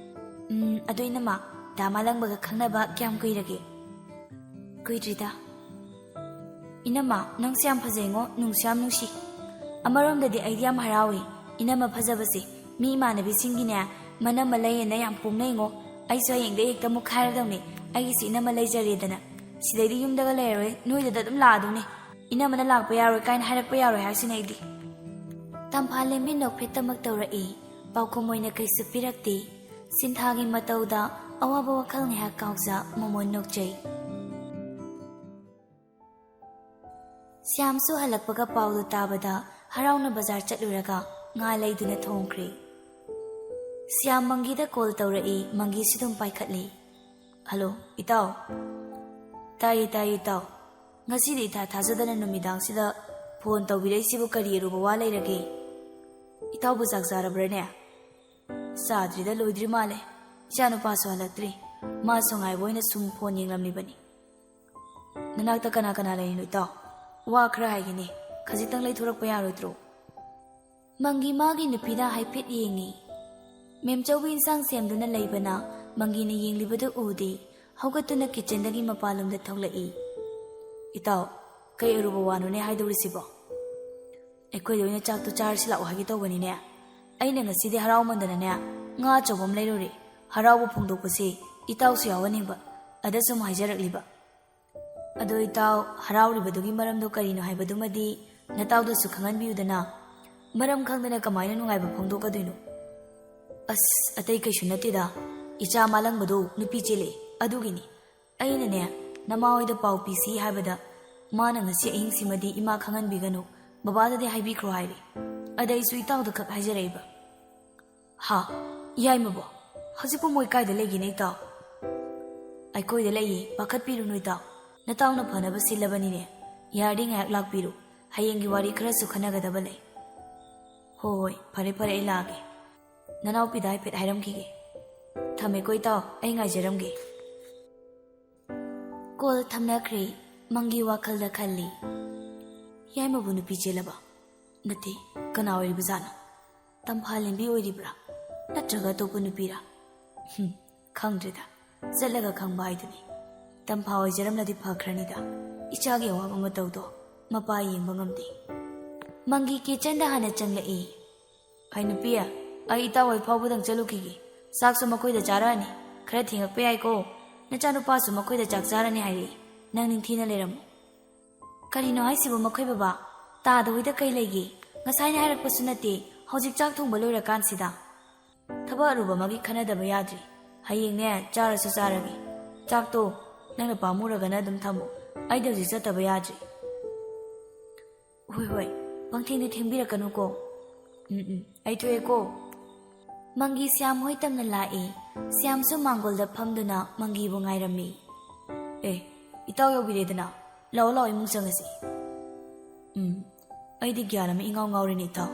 ꯎꯝ, ꯑꯗꯨ ꯏꯅꯝꯃ, ꯗꯥ ꯃꯥꯂꯪꯕꯒ ꯈꯪꯅꯕ ꯀꯌꯥꯝ ꯀꯨꯏꯔꯒꯦ? ꯀꯨꯏꯗ꯭ꯔꯤꯗ꯫ ꯏꯅꯝꯃ, ꯅꯪꯁꯦ ꯌꯥꯝ ꯐꯖꯩꯉꯣ, ꯅꯨꯡꯁꯨ ꯌꯥꯝ ꯅꯨꯡꯁꯤ꯫ ꯑꯃꯔꯣꯝꯗꯗꯤ ꯑꯩꯗꯤ ꯌꯥꯝ ꯍꯔꯥꯎꯏ, ꯏꯅꯝꯃ ꯐꯖꯕꯁꯦ꯫ ꯃꯤ ꯏꯃꯥꯟꯅꯕꯤꯁꯤꯡꯒꯤꯅꯦ, ꯃꯅꯝꯃ ꯂꯩꯌꯦꯅ ꯌꯥꯝ ꯄꯣꯡꯅꯩꯉꯣ꯫ ꯑꯩꯁꯨ ꯍꯌꯦꯡꯗꯩ ꯍꯦꯛꯇ ꯃꯨꯛꯈꯥꯏꯔꯗꯧꯅꯦ, ꯑꯩꯒꯤꯁꯨ ꯏꯅꯝꯃ ꯂꯩꯖꯔꯦꯗꯅ꯫ ꯁꯤꯗꯩꯗꯤ ꯌꯨꯝꯗꯒ ꯂꯩꯔꯔꯣꯏ, ꯅꯣꯏꯗꯗ ꯑꯗꯨꯝ ꯂꯥꯛꯑꯗꯧꯅꯦ꯫ ꯏꯅꯝꯃꯅ ꯂꯥꯛꯄ ꯌꯥꯔꯣꯏ ꯀꯥꯏꯅ ꯍꯥꯏꯔꯛꯄ ꯌꯥꯔꯣꯏ ꯍꯥꯏꯁꯤꯅꯦ ꯑꯩꯗꯤ꯫ ꯇꯝꯐꯥ ꯂꯦꯝꯕꯤ ꯅꯣꯛꯐꯦꯠꯇꯃꯛ ꯇꯧꯔꯛꯏ꯫ ꯄꯥꯎꯈꯨꯝ ꯑꯣꯏꯅ ꯀꯩꯁꯨ ꯄꯤꯔꯛꯇꯦ꯫ ꯁꯤꯟꯊꯥꯒꯤ ꯃꯇꯧꯗ ꯑꯋꯥꯕ ꯋꯥꯈꯜ ꯉꯥꯏꯍꯥꯛ ꯀꯥꯎꯖ ꯃꯣꯃꯣꯟ ꯅꯣꯛꯆꯩ꯫ ꯁ꯭ꯌꯥꯝꯁꯨ ꯍꯜꯂꯛꯄꯒ ꯄꯥꯎꯗꯨ ꯇꯥꯕꯗ ꯍꯔꯥꯎꯅ ꯕꯖꯥꯔ ꯆꯠꯂꯨꯔꯒ ꯉꯥ ꯂꯩꯗꯨꯅ ꯊꯣꯡꯈ꯭ꯔꯦ꯫ ꯁ꯭ꯌꯥꯝ ꯃꯪꯒꯤꯗ ꯀꯣꯜ ꯇꯧꯔꯛꯏ, ꯃꯪꯒꯤꯁꯨ ꯑꯗꯨꯝ ꯄꯥꯏꯈꯠꯂꯤ꯫ "ꯍꯜꯂꯣ, ꯏꯇꯥꯎ?" "ꯇꯥꯏꯌꯦ, ꯇꯥꯏꯌꯦ, ꯏꯇꯥꯎ꯫ ꯉꯁꯤꯗꯤ ꯏꯊꯥ ꯊꯥꯖꯗꯅ ꯅꯨꯃꯤꯗꯥꯡꯁꯤꯗ ꯐꯣꯟ ꯇꯧꯕꯤꯔꯛꯏꯁꯤꯕꯨ ꯀꯔꯤ ꯑꯔꯨꯕ ꯋꯥ ꯂꯩꯔꯒꯦ? ꯏꯇꯥꯎꯕꯨ ꯆꯥꯛ ꯆꯥꯔꯕ꯭ꯔꯥꯅꯦ?" "ꯆꯥꯗ꯭ꯔꯤꯗ, ꯂꯣꯏꯗ꯭ꯔꯤ ꯃꯥꯜꯂꯦ꯫ ꯏꯆꯥꯅꯨꯄꯥꯁꯨ ꯍꯜꯂꯛꯇ꯭ꯔꯤ꯫ ꯃꯥꯁꯨ ꯉꯥꯏꯕ ꯑꯣꯏꯅ ꯁꯨꯝ ꯐꯣꯟ ꯌꯦꯡꯂꯝꯂꯤꯕꯅꯤ꯫ ꯅꯅꯥꯛꯇ ꯀꯅꯥ ꯀꯅꯥ ꯂꯩꯔꯤꯅꯣ, ꯏꯇꯥꯎ? ꯋꯥ ꯈꯔ ꯍꯥꯏꯒꯦꯅꯦ꯫ ꯈꯖꯤꯛꯇꯪ ꯂꯩꯊꯣꯔꯛꯄ ꯌꯥꯔꯣꯏꯗ꯭ꯔꯣ?" ꯃꯪꯒꯤ ꯃꯥꯒꯤ ꯅꯨꯄꯤꯗ ꯍꯥꯏꯐꯦꯠ ꯌꯦꯡꯉꯤ꯫ ꯃꯦꯝꯆꯧꯕꯤ ꯏꯟꯁꯥꯡ ꯁꯦꯝꯗꯨꯅ ꯂꯩꯕꯅ ꯃꯪꯒꯤꯅ ꯌꯦꯡꯂꯤꯕꯗꯨ ꯎꯗꯦ꯫ ꯍꯧꯒꯠꯇꯨꯅ ꯀꯤꯠꯆꯟꯗꯒꯤ ꯃꯄꯥꯟꯂꯣꯝꯗ ꯊꯣꯛꯂꯛꯏ꯫ "ꯏꯇꯥꯎ, ꯀꯩ ꯑꯔꯨꯕ ꯋꯥꯅꯣꯅꯦ ꯍꯥꯏꯗꯧꯔꯤꯁꯤꯕꯣ?" "ꯑꯩꯈꯣꯏꯗ ꯑꯣꯏꯅ ꯆꯥꯛꯇꯨ ꯆꯥꯔꯁꯤ ꯂꯥꯛꯑꯣ ꯍꯥꯏꯒꯦ ꯇꯧꯕꯅꯤꯅꯦ꯫ ꯑꯩꯅ ꯉꯁꯤꯗꯤ ꯍꯔꯥꯎꯃꯟꯗꯅꯅꯦ, ꯉꯥ ꯑꯆꯧꯕ ꯑꯃ ꯂꯩꯔꯨꯔꯦ꯫ ꯍꯔꯥꯎꯕ ꯐꯣꯡꯗꯣꯛꯄꯁꯤ ꯏꯇꯥꯎꯁꯨ ꯌꯥꯎꯍꯟꯅꯤꯡꯕ, ꯑꯗ ꯁꯨꯝ ꯍꯥꯏꯖꯔꯛꯂꯤꯕ꯫ ꯑꯗꯣ ꯏꯇꯥꯎ, ꯍꯔꯥꯎꯔꯤꯕꯗꯨꯒꯤ ꯃꯔꯝꯗꯣ ꯀꯔꯤꯅꯣ ꯍꯥꯏꯕꯗꯨꯃꯗꯤ ꯅꯇꯥꯎꯗꯁꯨ ꯈꯪꯍꯟꯕꯤꯌꯨꯗꯅ꯫ ꯃꯔꯝ ꯈꯪꯗꯅ ꯀꯃꯥꯏꯅ ꯅꯨꯡꯉꯥꯏꯕ ꯐꯣꯡꯗꯣꯛꯀꯗꯣꯏꯅꯣ?" "ꯑꯁ, ꯑꯇꯩ ꯀꯩꯁꯨ ꯅꯠꯇꯦꯗ꯫ ꯏꯆꯥ ꯃꯥꯂꯪꯕꯗꯣ ꯅꯨꯄꯤ ꯆꯦꯜꯂꯛꯑꯦ, ꯑꯗꯨꯒꯤꯅꯤ꯫ ꯑꯩꯅꯅꯦ, ꯅꯃꯥ ꯍꯣꯏꯗ ꯄꯥꯎ ꯄꯤꯁꯤ ꯍꯥꯏꯕꯗ, ꯃꯥꯅ ꯉꯁꯤ ꯑꯍꯤꯡꯁꯤꯃꯗꯤ ꯏꯃꯥ ꯈꯪꯍꯟꯕꯤꯒꯅꯨ, ꯕꯕꯥꯗꯗꯤ ꯍꯥꯏꯕꯤꯈ꯭ꯔꯣ ꯍꯥꯏꯔꯦ꯫ ꯑꯗ ꯑꯩꯁꯨ ꯏꯇꯥꯎꯗ ꯈꯛ ꯍꯥꯏꯖꯔꯛꯏꯕ꯫" "ꯍꯥ? ꯌꯥꯏꯃꯕꯣ? ꯍꯧꯖꯤꯛꯄꯨ ꯃꯣꯏ ꯀꯥꯏꯗ ꯂꯩꯒꯦꯅꯦ, ꯏꯇꯥꯎ?" "ꯑꯩꯈꯣꯏꯗ ꯂꯩꯌꯦ, ꯄꯥꯈꯠꯄꯤꯔꯨꯅꯨ, ꯏꯇꯥꯎ꯫ ꯅꯇꯥꯎꯅ ꯐꯅꯕ ꯁꯤꯜꯂꯕꯅꯤꯅꯦ꯫ ꯌꯥꯔꯗꯤ ꯉꯥꯏꯍꯥꯛ ꯂꯥꯛꯄꯤꯔꯨ꯫ ꯍꯌꯦꯡꯒꯤ ꯋꯥꯔꯤ ꯈꯔꯁꯨ ꯈꯟꯅꯒꯗꯕ ꯂꯩ꯫" "ꯍꯣꯏ, ꯍꯣꯏ, ꯐꯔꯦ, ꯐꯔꯦ, ꯑꯩ ꯂꯥꯛꯑꯒꯦ꯫ ꯅꯅꯥꯎꯄꯤꯗ ꯍꯥꯏꯐꯦꯠ ꯍꯥꯏꯔꯝꯈꯤꯒꯦ꯫ ꯊꯝꯃꯦꯀꯣ, ꯏꯇꯥꯎ, ꯑꯩ ꯉꯥꯏꯖꯔꯝꯒꯦ꯫" ꯀꯣꯜ ꯊꯝꯅꯈ꯭ꯔꯦ꯫ ꯃꯪꯒꯤ ꯋꯥꯈꯜꯗ ꯈꯜꯂꯤ, "ꯌꯥꯏꯃꯕꯨ ꯅꯨꯄꯤ ꯆꯦꯜꯂꯕ? ꯅꯠꯇꯦ, ꯀꯅꯥ ꯑꯣꯏꯔꯤꯕꯖꯥꯠꯅꯣ? ꯇꯝꯐꯥ ꯂꯦꯝꯕꯤ ꯑꯣꯏꯔꯤꯕ꯭ꯔꯥ? ꯅꯠꯇ꯭ꯔꯒ ꯑꯇꯣꯞꯄ ꯅꯨꯄꯤꯔꯥ? ꯍꯨꯝ, ꯈꯪꯗ꯭ꯔꯦꯗ꯫ ꯆꯠꯂꯒ ꯈꯪꯕ ꯍꯥꯏꯗꯨꯅꯤ꯫ ꯇꯝꯐꯥ ꯑꯣꯏꯖꯔꯝꯂꯗꯤ ꯐꯈ꯭ꯔꯅꯤꯗ꯫ ꯏꯆꯥꯒꯤ ꯑꯋꯥꯕ ꯃꯇꯧꯗꯣ ꯃꯄꯥ ꯌꯦꯡꯕ ꯉꯝꯗꯦ꯫" ꯃꯪꯒꯤ ꯀꯤꯠꯆꯟꯗ ꯍꯥꯟꯅ ꯆꯪꯂꯛꯏ꯫ "ꯍꯩ ꯅꯨꯄꯤ, ꯑꯩ ꯏꯇꯥꯎ ꯍꯣꯏ ꯐꯥꯎꯕꯗꯪ ꯆꯠꯂꯨꯈꯤꯒꯦ꯫ ꯆꯥꯛꯁꯨ ꯃꯈꯣꯏꯗ ꯆꯥꯔꯛꯑꯅꯤ꯫ ꯈꯔ ꯊꯦꯡꯉꯛꯄ ꯌꯥꯏꯀꯣ꯫ ꯅꯆꯥꯅꯨꯄꯥꯁꯨ ꯃꯈꯣꯏꯗ ꯆꯥꯛ ꯆꯥꯔꯅꯤ ꯍꯥꯏꯔꯛꯏ꯫ ꯅꯪ ꯅꯤꯡꯊꯤꯅ ꯂꯩꯔꯝꯃꯨ꯫" "ꯀꯔꯤꯅꯣ ꯍꯥꯏꯁꯤꯕꯨ ꯃꯈꯣꯏ ꯕꯕꯥ? ꯇꯥꯗ ꯍꯣꯏꯗ ꯀꯩ ꯂꯩꯒꯦ? ꯉꯁꯥꯏꯅ ꯍꯥꯏꯔꯛꯄꯁꯨ ꯅꯠꯇꯦ, ꯍꯧꯖꯤꯛ ꯆꯥꯛ ꯊꯣꯡꯕ ꯂꯣꯏꯔꯀꯥꯟꯁꯤꯗ? ꯊꯕꯛ ꯑꯔꯨꯕ ꯑꯃꯒꯤ ꯈꯟꯅꯗꯕ ꯌꯥꯗ꯭ꯔꯤ꯫ ꯍꯌꯦꯡꯅꯦ, ꯆꯥꯔꯁꯨ ꯆꯥꯔꯒꯦ꯫ ꯆꯥꯛꯇꯣ ꯅꯪꯅ ꯄꯥꯝꯃꯨꯔꯒꯅ ꯑꯗꯨꯝ ꯊꯝꯃꯣ꯫ ꯑꯩꯗꯤ ꯍꯧꯖꯤꯛ ꯆꯠꯇꯕ ꯌꯥꯗ꯭ꯔꯤ꯫ ꯍꯣꯏ, ꯍꯣꯏ, ꯄꯪꯊꯦꯡꯗꯤ ꯊꯦꯡꯕꯤꯔꯛꯀꯅꯨꯀꯣ꯫ ꯎꯝ, ꯎꯝ, ꯑꯩ ꯊꯣꯛꯑꯦꯀꯣ꯫ ꯃꯪꯒꯤ ꯁ꯭ꯌꯥꯝ ꯍꯣꯏ ꯇꯝꯅ ꯂꯥꯛꯏ꯫ ꯁ꯭ꯌꯥꯝꯁꯨ ꯃꯥꯡꯒꯣꯜꯗ ꯐꯝꯗꯨꯅ ꯃꯪꯒꯤꯕꯨ ꯉꯥꯏꯔꯝꯃꯤ꯫ ꯑꯦ, ꯏꯇꯥꯎ ꯌꯧꯕꯤꯔꯦꯗꯅ꯫ ꯂꯥꯛꯑꯣ, ꯂꯥꯛꯑꯣ, ꯏꯃꯨꯡ ꯆꯪꯉꯁꯤ꯫ ꯎꯝ, ꯑꯩꯗꯤ ꯒ꯭ꯌꯥꯟ ꯑꯃ ꯏꯉꯥꯎ ꯉꯥꯎꯔꯦꯅꯦ, ꯏꯇꯥꯎ꯫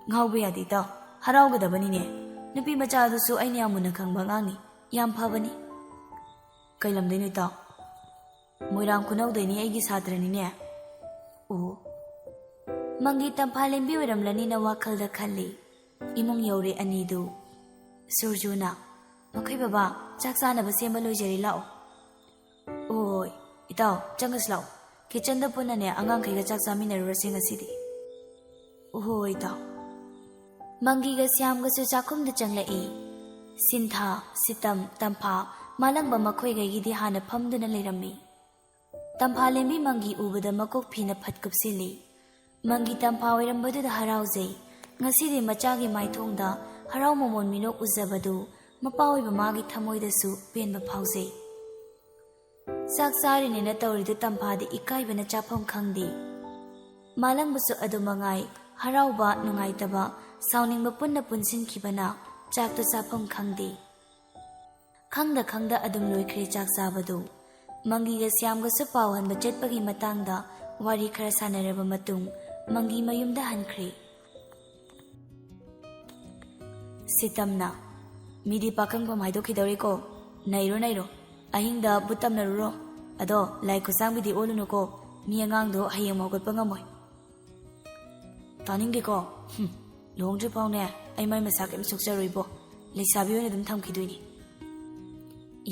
ꯉꯥꯎꯕ ꯌꯥꯗꯦ, ꯏꯇꯥꯎ꯫ ꯍꯔꯥꯎꯒꯗꯕꯅꯤꯅꯦ꯫ ꯅꯨꯄꯤ ꯃꯆꯥ ꯑꯗꯨꯁꯨ ꯑꯩꯅ ꯌꯥꯝ ꯃꯨꯟꯅ ꯈꯪꯕ ꯑꯉꯥꯡꯅꯤ꯫ ꯌꯥꯝ ꯐꯕꯅꯤ꯫ ꯀꯩ ꯂꯝꯗꯩꯅꯣ, ꯏꯇꯥꯎ? ꯃꯣꯏꯔꯥꯡ ꯈꯨꯅꯧꯗꯩꯅꯤ, ꯑꯩꯒꯤ ꯁꯥꯇ꯭ꯔꯅꯤꯅꯦ꯫ ꯑꯣ, ꯃꯪꯒꯤ ꯇꯝꯐꯥ ꯂꯦꯝꯕꯤ ꯑꯣꯏꯔꯝꯂꯅꯤꯅ ꯋꯥꯈꯜꯗ ꯈꯜꯂꯤ꯫ ꯏꯃꯨꯡ ꯌꯧꯔꯦ ꯑꯅꯤꯗꯨ꯫ ꯁꯨꯔꯖꯨꯅ, "ꯃꯈꯣꯏ ꯕꯕꯥ, ꯆꯥꯛ ꯆꯥꯅꯕ ꯁꯦꯝꯕ ꯂꯣꯏꯖꯔꯦ, ꯂꯥꯛꯑꯣ"꯫ "ꯍꯣꯏ, ꯏꯇꯥꯎ, ꯆꯪꯉꯁꯤ ꯂꯥꯛꯑꯣ꯫ ꯀꯤꯆꯟꯗ ꯄꯨꯟꯅꯅꯦ ꯑꯉꯥꯡꯈꯩꯒ ꯆꯥꯛ ꯆꯥꯃꯤꯟꯅꯔꯨꯔꯁꯤ ꯉꯁꯤꯗꯤ"꯫ "ꯍꯣꯏ, ꯏꯇꯥꯎ"꯫ ꯃꯪꯒꯤꯒ ꯁ꯭ꯌꯥꯝꯒꯁꯨ ꯆꯥꯛꯈꯨꯝꯗ ꯆꯪꯂꯛꯏ꯫ ꯁꯤꯟꯊꯥ, ꯁꯤꯇꯝ, ꯇꯝꯐꯥ, ꯃꯥꯂꯪꯕ ꯃꯈꯣꯏꯈꯩꯒꯤꯗꯤ ꯍꯥꯟꯅ ꯐꯝꯗꯨꯅ ꯂꯩꯔꯝꯃꯤ꯫ ꯇꯝꯐꯥ ꯂꯦꯝꯕꯤ ꯃꯪꯒꯤ ꯎꯕꯗ ꯃꯀꯣꯛ ꯐꯤꯅ ꯐꯠ ꯀꯨꯞꯁꯤꯜꯂꯤ꯫ ꯃꯪꯒꯤ ꯇꯝꯐꯥ ꯑꯣꯏꯔꯝꯕꯗꯨꯗ ꯍꯔꯥꯎꯖꯩ꯫ ꯉꯁꯤꯗꯤ ꯃꯆꯥꯒꯤ ꯃꯥꯏꯊꯣꯡꯗ ꯍꯔꯥꯎ ꯃꯃꯣꯟ ꯃꯤꯅꯣꯛ ꯎꯖꯕꯗꯨ ꯃꯄꯥ ꯑꯣꯏꯕ ꯃꯥꯒꯤ ꯊꯃꯣꯏꯗꯁꯨ ꯄꯦꯟꯕ ꯐꯥꯎꯖꯩ꯫ ꯆꯥꯛ ꯆꯥꯔꯤꯅꯦꯅ ꯇꯧꯔꯤꯗꯨ ꯇꯝꯐꯥꯗꯤ ꯏꯀꯥꯏꯕꯅ ꯆꯥꯐꯝ ꯈꯪꯗꯦ꯫ ꯃꯥꯂꯪꯕꯁꯨ ꯑꯗꯨ ꯃꯉꯥꯏ, ꯍꯔꯥꯎꯕ, ꯅꯨꯡꯉꯥꯏꯇꯕ, ꯁꯥꯎꯅꯤꯡꯕ ꯄꯨꯟꯅ ꯄꯨꯟꯁꯤꯟꯈꯤꯕꯅ ꯆꯥꯛꯇꯨ ꯆꯥꯐꯝ ꯈꯪꯗꯦ꯫ ꯈꯪꯗ ꯈꯪꯗ ꯑꯗꯨꯝ ꯂꯣꯏꯈ꯭ꯔꯦ ꯆꯥꯛ ꯆꯥꯕꯗꯨ꯫ ꯃꯪꯒꯤꯒ ꯁ꯭ꯌꯥꯝꯒꯁꯨ ꯄꯥꯎ ꯍꯟꯕ ꯆꯠꯄꯒꯤ ꯃꯇꯥꯡꯗ ꯋꯥꯔꯤ ꯈꯔ ꯁꯥꯟꯅꯔꯕ ꯃꯇꯨꯡ ꯃꯪꯒꯤ ꯃꯌꯨꯝꯗ ꯍꯟꯈ꯭ꯔꯦ꯫ ꯁꯤꯇꯝꯅ, "ꯃꯤꯗꯤ ꯄꯥꯈꯪꯐꯝ ꯍꯥꯏꯗꯣꯛꯈꯤꯗꯧꯔꯦꯀꯣ꯫ ꯅꯩꯔꯣ, ꯅꯩꯔꯣ꯫ ꯑꯍꯤꯡꯗ ꯕꯨꯠ ꯇꯝꯅꯔꯨꯔꯣ꯫ ꯑꯗꯣ ꯂꯥꯏ ꯈꯨꯠꯁꯥꯡꯕꯤꯗꯤ ꯑꯣꯜꯂꯨꯅꯨꯀꯣ꯫ ꯃꯤ ꯑꯉꯥꯡꯗꯣ ꯍꯌꯦꯡ ꯍꯧꯒꯠꯄ ꯉꯝꯃꯣꯏ"꯫ "ꯇꯥꯅꯤꯡꯗꯦꯀꯣ꯫ ꯍꯨꯝ, ꯂꯨꯍꯣꯡꯗ꯭ꯔꯤ ꯐꯥꯎꯅꯦ ꯑꯩ ꯃꯥꯏ ꯃꯁꯥ ꯀꯩꯝ ꯁꯣꯛꯆꯔꯣꯏꯕꯣ꯫ ꯂꯩꯁꯥꯕꯤ ꯑꯣꯏꯅ ꯑꯗꯨꯝ ꯊꯝꯈꯤꯗꯣꯏꯅꯤ"꯫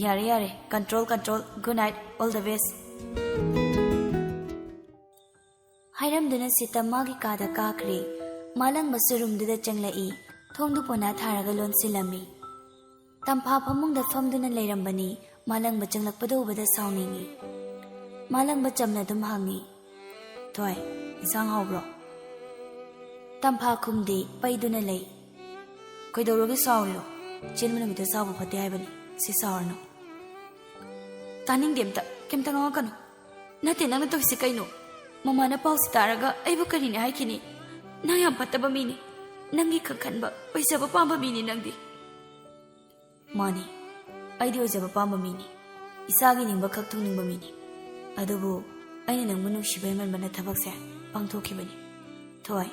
"ꯌꯥꯔꯦ, ꯌꯥꯔꯦ꯫ Control, control. Good night. All the best"꯫ ꯍꯥꯏꯔꯝꯗꯨꯅ ꯁꯤꯇꯝ ꯃꯥꯒꯤ ꯀꯥꯗ ꯀꯥꯈ꯭ꯔꯦ꯫ ꯃꯥꯂꯪꯕꯁꯨ ꯔꯨꯝꯗꯨꯗ ꯆꯪꯂꯛꯏ꯫ ꯊꯣꯡꯗꯨ ꯄꯣꯅꯥ ꯊꯥꯔꯒ ꯂꯣꯟꯁꯤꯜꯂꯝꯃꯤ꯫ ꯇꯝꯐꯥ ꯐꯃꯨꯡꯗ ꯐꯝꯗꯨꯅ ꯂꯩꯔꯝꯕꯅꯤ꯫ ꯃꯥꯂꯪꯕ ꯆꯪꯂꯛꯄꯗ ꯎꯕꯗ ꯁꯥꯎꯅꯤꯡꯏ꯫ ꯃꯥꯂꯪꯕ ꯆꯝꯅ ꯑꯗꯨꯝ ꯍꯪꯉꯤ, "ꯊꯣꯏ, ꯏꯟꯁꯥꯡ ꯍꯥꯎꯕ꯭ꯔꯣ?" ꯇꯝꯐꯥ ꯈꯨꯝꯗꯦ, ꯄꯩꯗꯨꯅ ꯂꯩ꯫ "ꯀꯩꯗꯧꯔꯒꯦ ꯁꯥꯎꯔꯤꯔꯣ? ꯆꯦꯟꯕ ꯅꯨꯃꯤꯠꯇ ꯁꯥꯎꯕ ꯐꯠꯇꯦ ꯍꯥꯏꯕꯅꯤ, ꯁꯤ ꯁꯥꯎꯔꯅꯨ꯫" "ꯇꯥꯅꯤꯡꯗꯦ, ꯑꯝꯇ ꯀꯩꯝꯇ ꯉꯥꯡꯉꯛꯀꯅꯨ꯫ ꯅꯠꯇꯦ, ꯅꯪꯅ ꯇꯧꯔꯤꯁꯤ ꯀꯩꯅꯣ? ꯃꯃꯥꯅ ꯄꯥꯎꯁꯤ ꯇꯥꯔꯒ ꯑꯩꯕꯨ ꯀꯔꯤꯅꯦ ꯍꯥꯏꯈꯤꯅꯤ? ꯅꯪ ꯌꯥꯝ ꯐꯠꯇꯕ ꯃꯤꯅꯤ꯫ ꯅꯪꯒꯤ ꯈꯛ ꯈꯟꯕ, ꯑꯣꯏꯖꯕ ꯄꯥꯝꯕ ꯃꯤꯅꯤ ꯅꯪꯗꯤ꯫" "ꯃꯥꯅꯤ, ꯑꯩꯗꯤ ꯑꯣꯏꯖꯕ ꯄꯥꯝꯕ ꯃꯤꯅꯤ꯫ ꯏꯁꯥꯒꯤ ꯅꯤꯡꯕ ꯈꯛ ꯊꯨꯡꯅꯤꯡꯕ ꯃꯤꯅꯤ꯫ ꯑꯗꯨꯕꯨ ꯑꯩꯅ ꯅꯪꯕꯨ ꯅꯨꯡꯁꯤꯕ ꯍꯦꯟꯃꯟꯕꯅ ꯊꯕꯛꯁꯦ ꯄꯥꯡꯊꯣꯛꯈꯤꯕꯅꯤ꯫ ꯊꯣꯏ,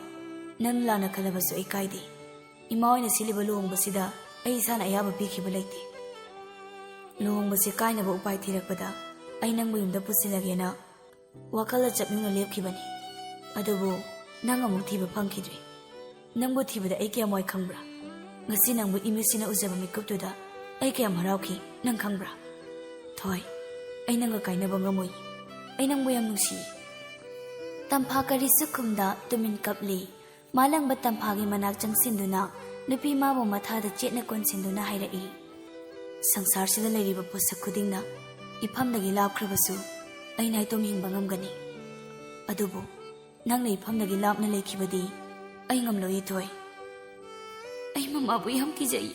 ꯅꯪ ꯂꯥꯟꯅ ꯈꯜꯂꯕꯁꯨ ꯑꯩ ꯀꯥꯏꯗꯦ꯫ ꯏꯃꯥ ꯍꯣꯏꯅ ꯁꯤꯜꯂꯤꯕ ꯂꯨꯍꯣꯡꯕꯁꯤꯗ ꯑꯩ ꯏꯁꯥꯅ ꯑꯌꯥꯕ ꯄꯤꯈꯤꯕ ꯂꯩꯇꯦ꯫ ꯂꯨꯍꯣꯡꯕꯁꯦ ꯀꯥꯏꯅꯕ ꯎꯄꯥꯏ ꯊꯤꯔꯛꯄꯗ ꯑꯩ ꯅꯪꯕꯨ ꯌꯨꯝꯗ ꯄꯨꯁꯤꯜꯂꯒꯦꯅ ꯋꯥꯈꯜꯗ ꯆꯞ ꯌꯨꯡꯅ ꯂꯦꯞꯈꯤꯕꯅꯤ꯫ ꯑꯗꯨꯕꯨ ꯅꯪ ꯑꯃꯨꯛ ꯊꯤꯕ ꯐꯪꯈꯤꯗ꯭ꯔꯦ꯫ ꯅꯪꯕꯨ ꯊꯤꯕꯗ ꯑꯩ ꯀꯌꯥꯝ ꯋꯥꯏ ꯈꯪꯕ꯭ꯔꯥ? ꯉꯁꯤ ꯅꯪꯕꯨ ꯏꯃꯤꯠꯁꯤꯅ ꯎꯖꯕ ꯃꯤꯀꯨꯞꯇꯨꯗ ꯑꯩ ꯀꯌꯥꯝ ꯍꯔꯥꯎꯈꯤ, ꯅꯪ ꯈꯪꯕ꯭ꯔꯥ? ꯊꯣꯏ, ꯑꯩ ꯅꯪꯒ ꯀꯥꯏꯅꯕ ꯉꯝꯃꯣꯏ꯫ ꯑꯩ ꯅꯪꯕꯨ ꯌꯥꯝ ꯅꯨꯡꯁꯤꯌꯦ꯫" ꯇꯝꯐꯥ ꯀꯔꯤꯁꯨ ꯈꯨꯝꯗ ꯇꯨꯃꯤꯟ ꯀꯞꯂꯤ꯫ ꯃꯥꯂꯪꯕ ꯇꯝꯐꯥꯒꯤ ꯃꯅꯥꯛ ꯆꯪꯁꯤꯟꯗꯨꯅ ꯅꯨꯄꯤ ꯃꯥꯕꯨ ꯃꯊꯥꯗ ꯆꯦꯠꯅ ꯀꯣꯟꯁꯤꯟꯗꯨꯅ ꯍꯥꯏꯔꯛꯏ, "ꯁꯪꯁꯥꯔꯁꯤꯗ ꯂꯩꯔꯤꯕ ꯄꯣꯠꯁꯛ ꯈꯨꯗꯤꯡꯅ ꯏꯐꯝꯗꯒꯤ ꯂꯥꯞꯈ꯭ꯔꯕꯁꯨ ꯑꯩ ꯅꯥꯏꯇꯣꯝ ꯍꯤꯡꯕ ꯉꯝꯒꯅꯤ꯫ ꯑꯗꯨꯕꯨ ꯅꯪꯅ ꯏꯐꯝꯗꯒꯤ ꯂꯥꯞꯅ ꯂꯩꯈꯤꯕꯗꯤ ꯑꯩ ꯉꯝꯂꯣꯏꯌꯦ ꯊꯣꯏ꯫ ꯑꯩ ꯃꯃꯥꯕꯨ ꯌꯥꯝ ꯀꯤꯖꯩ꯫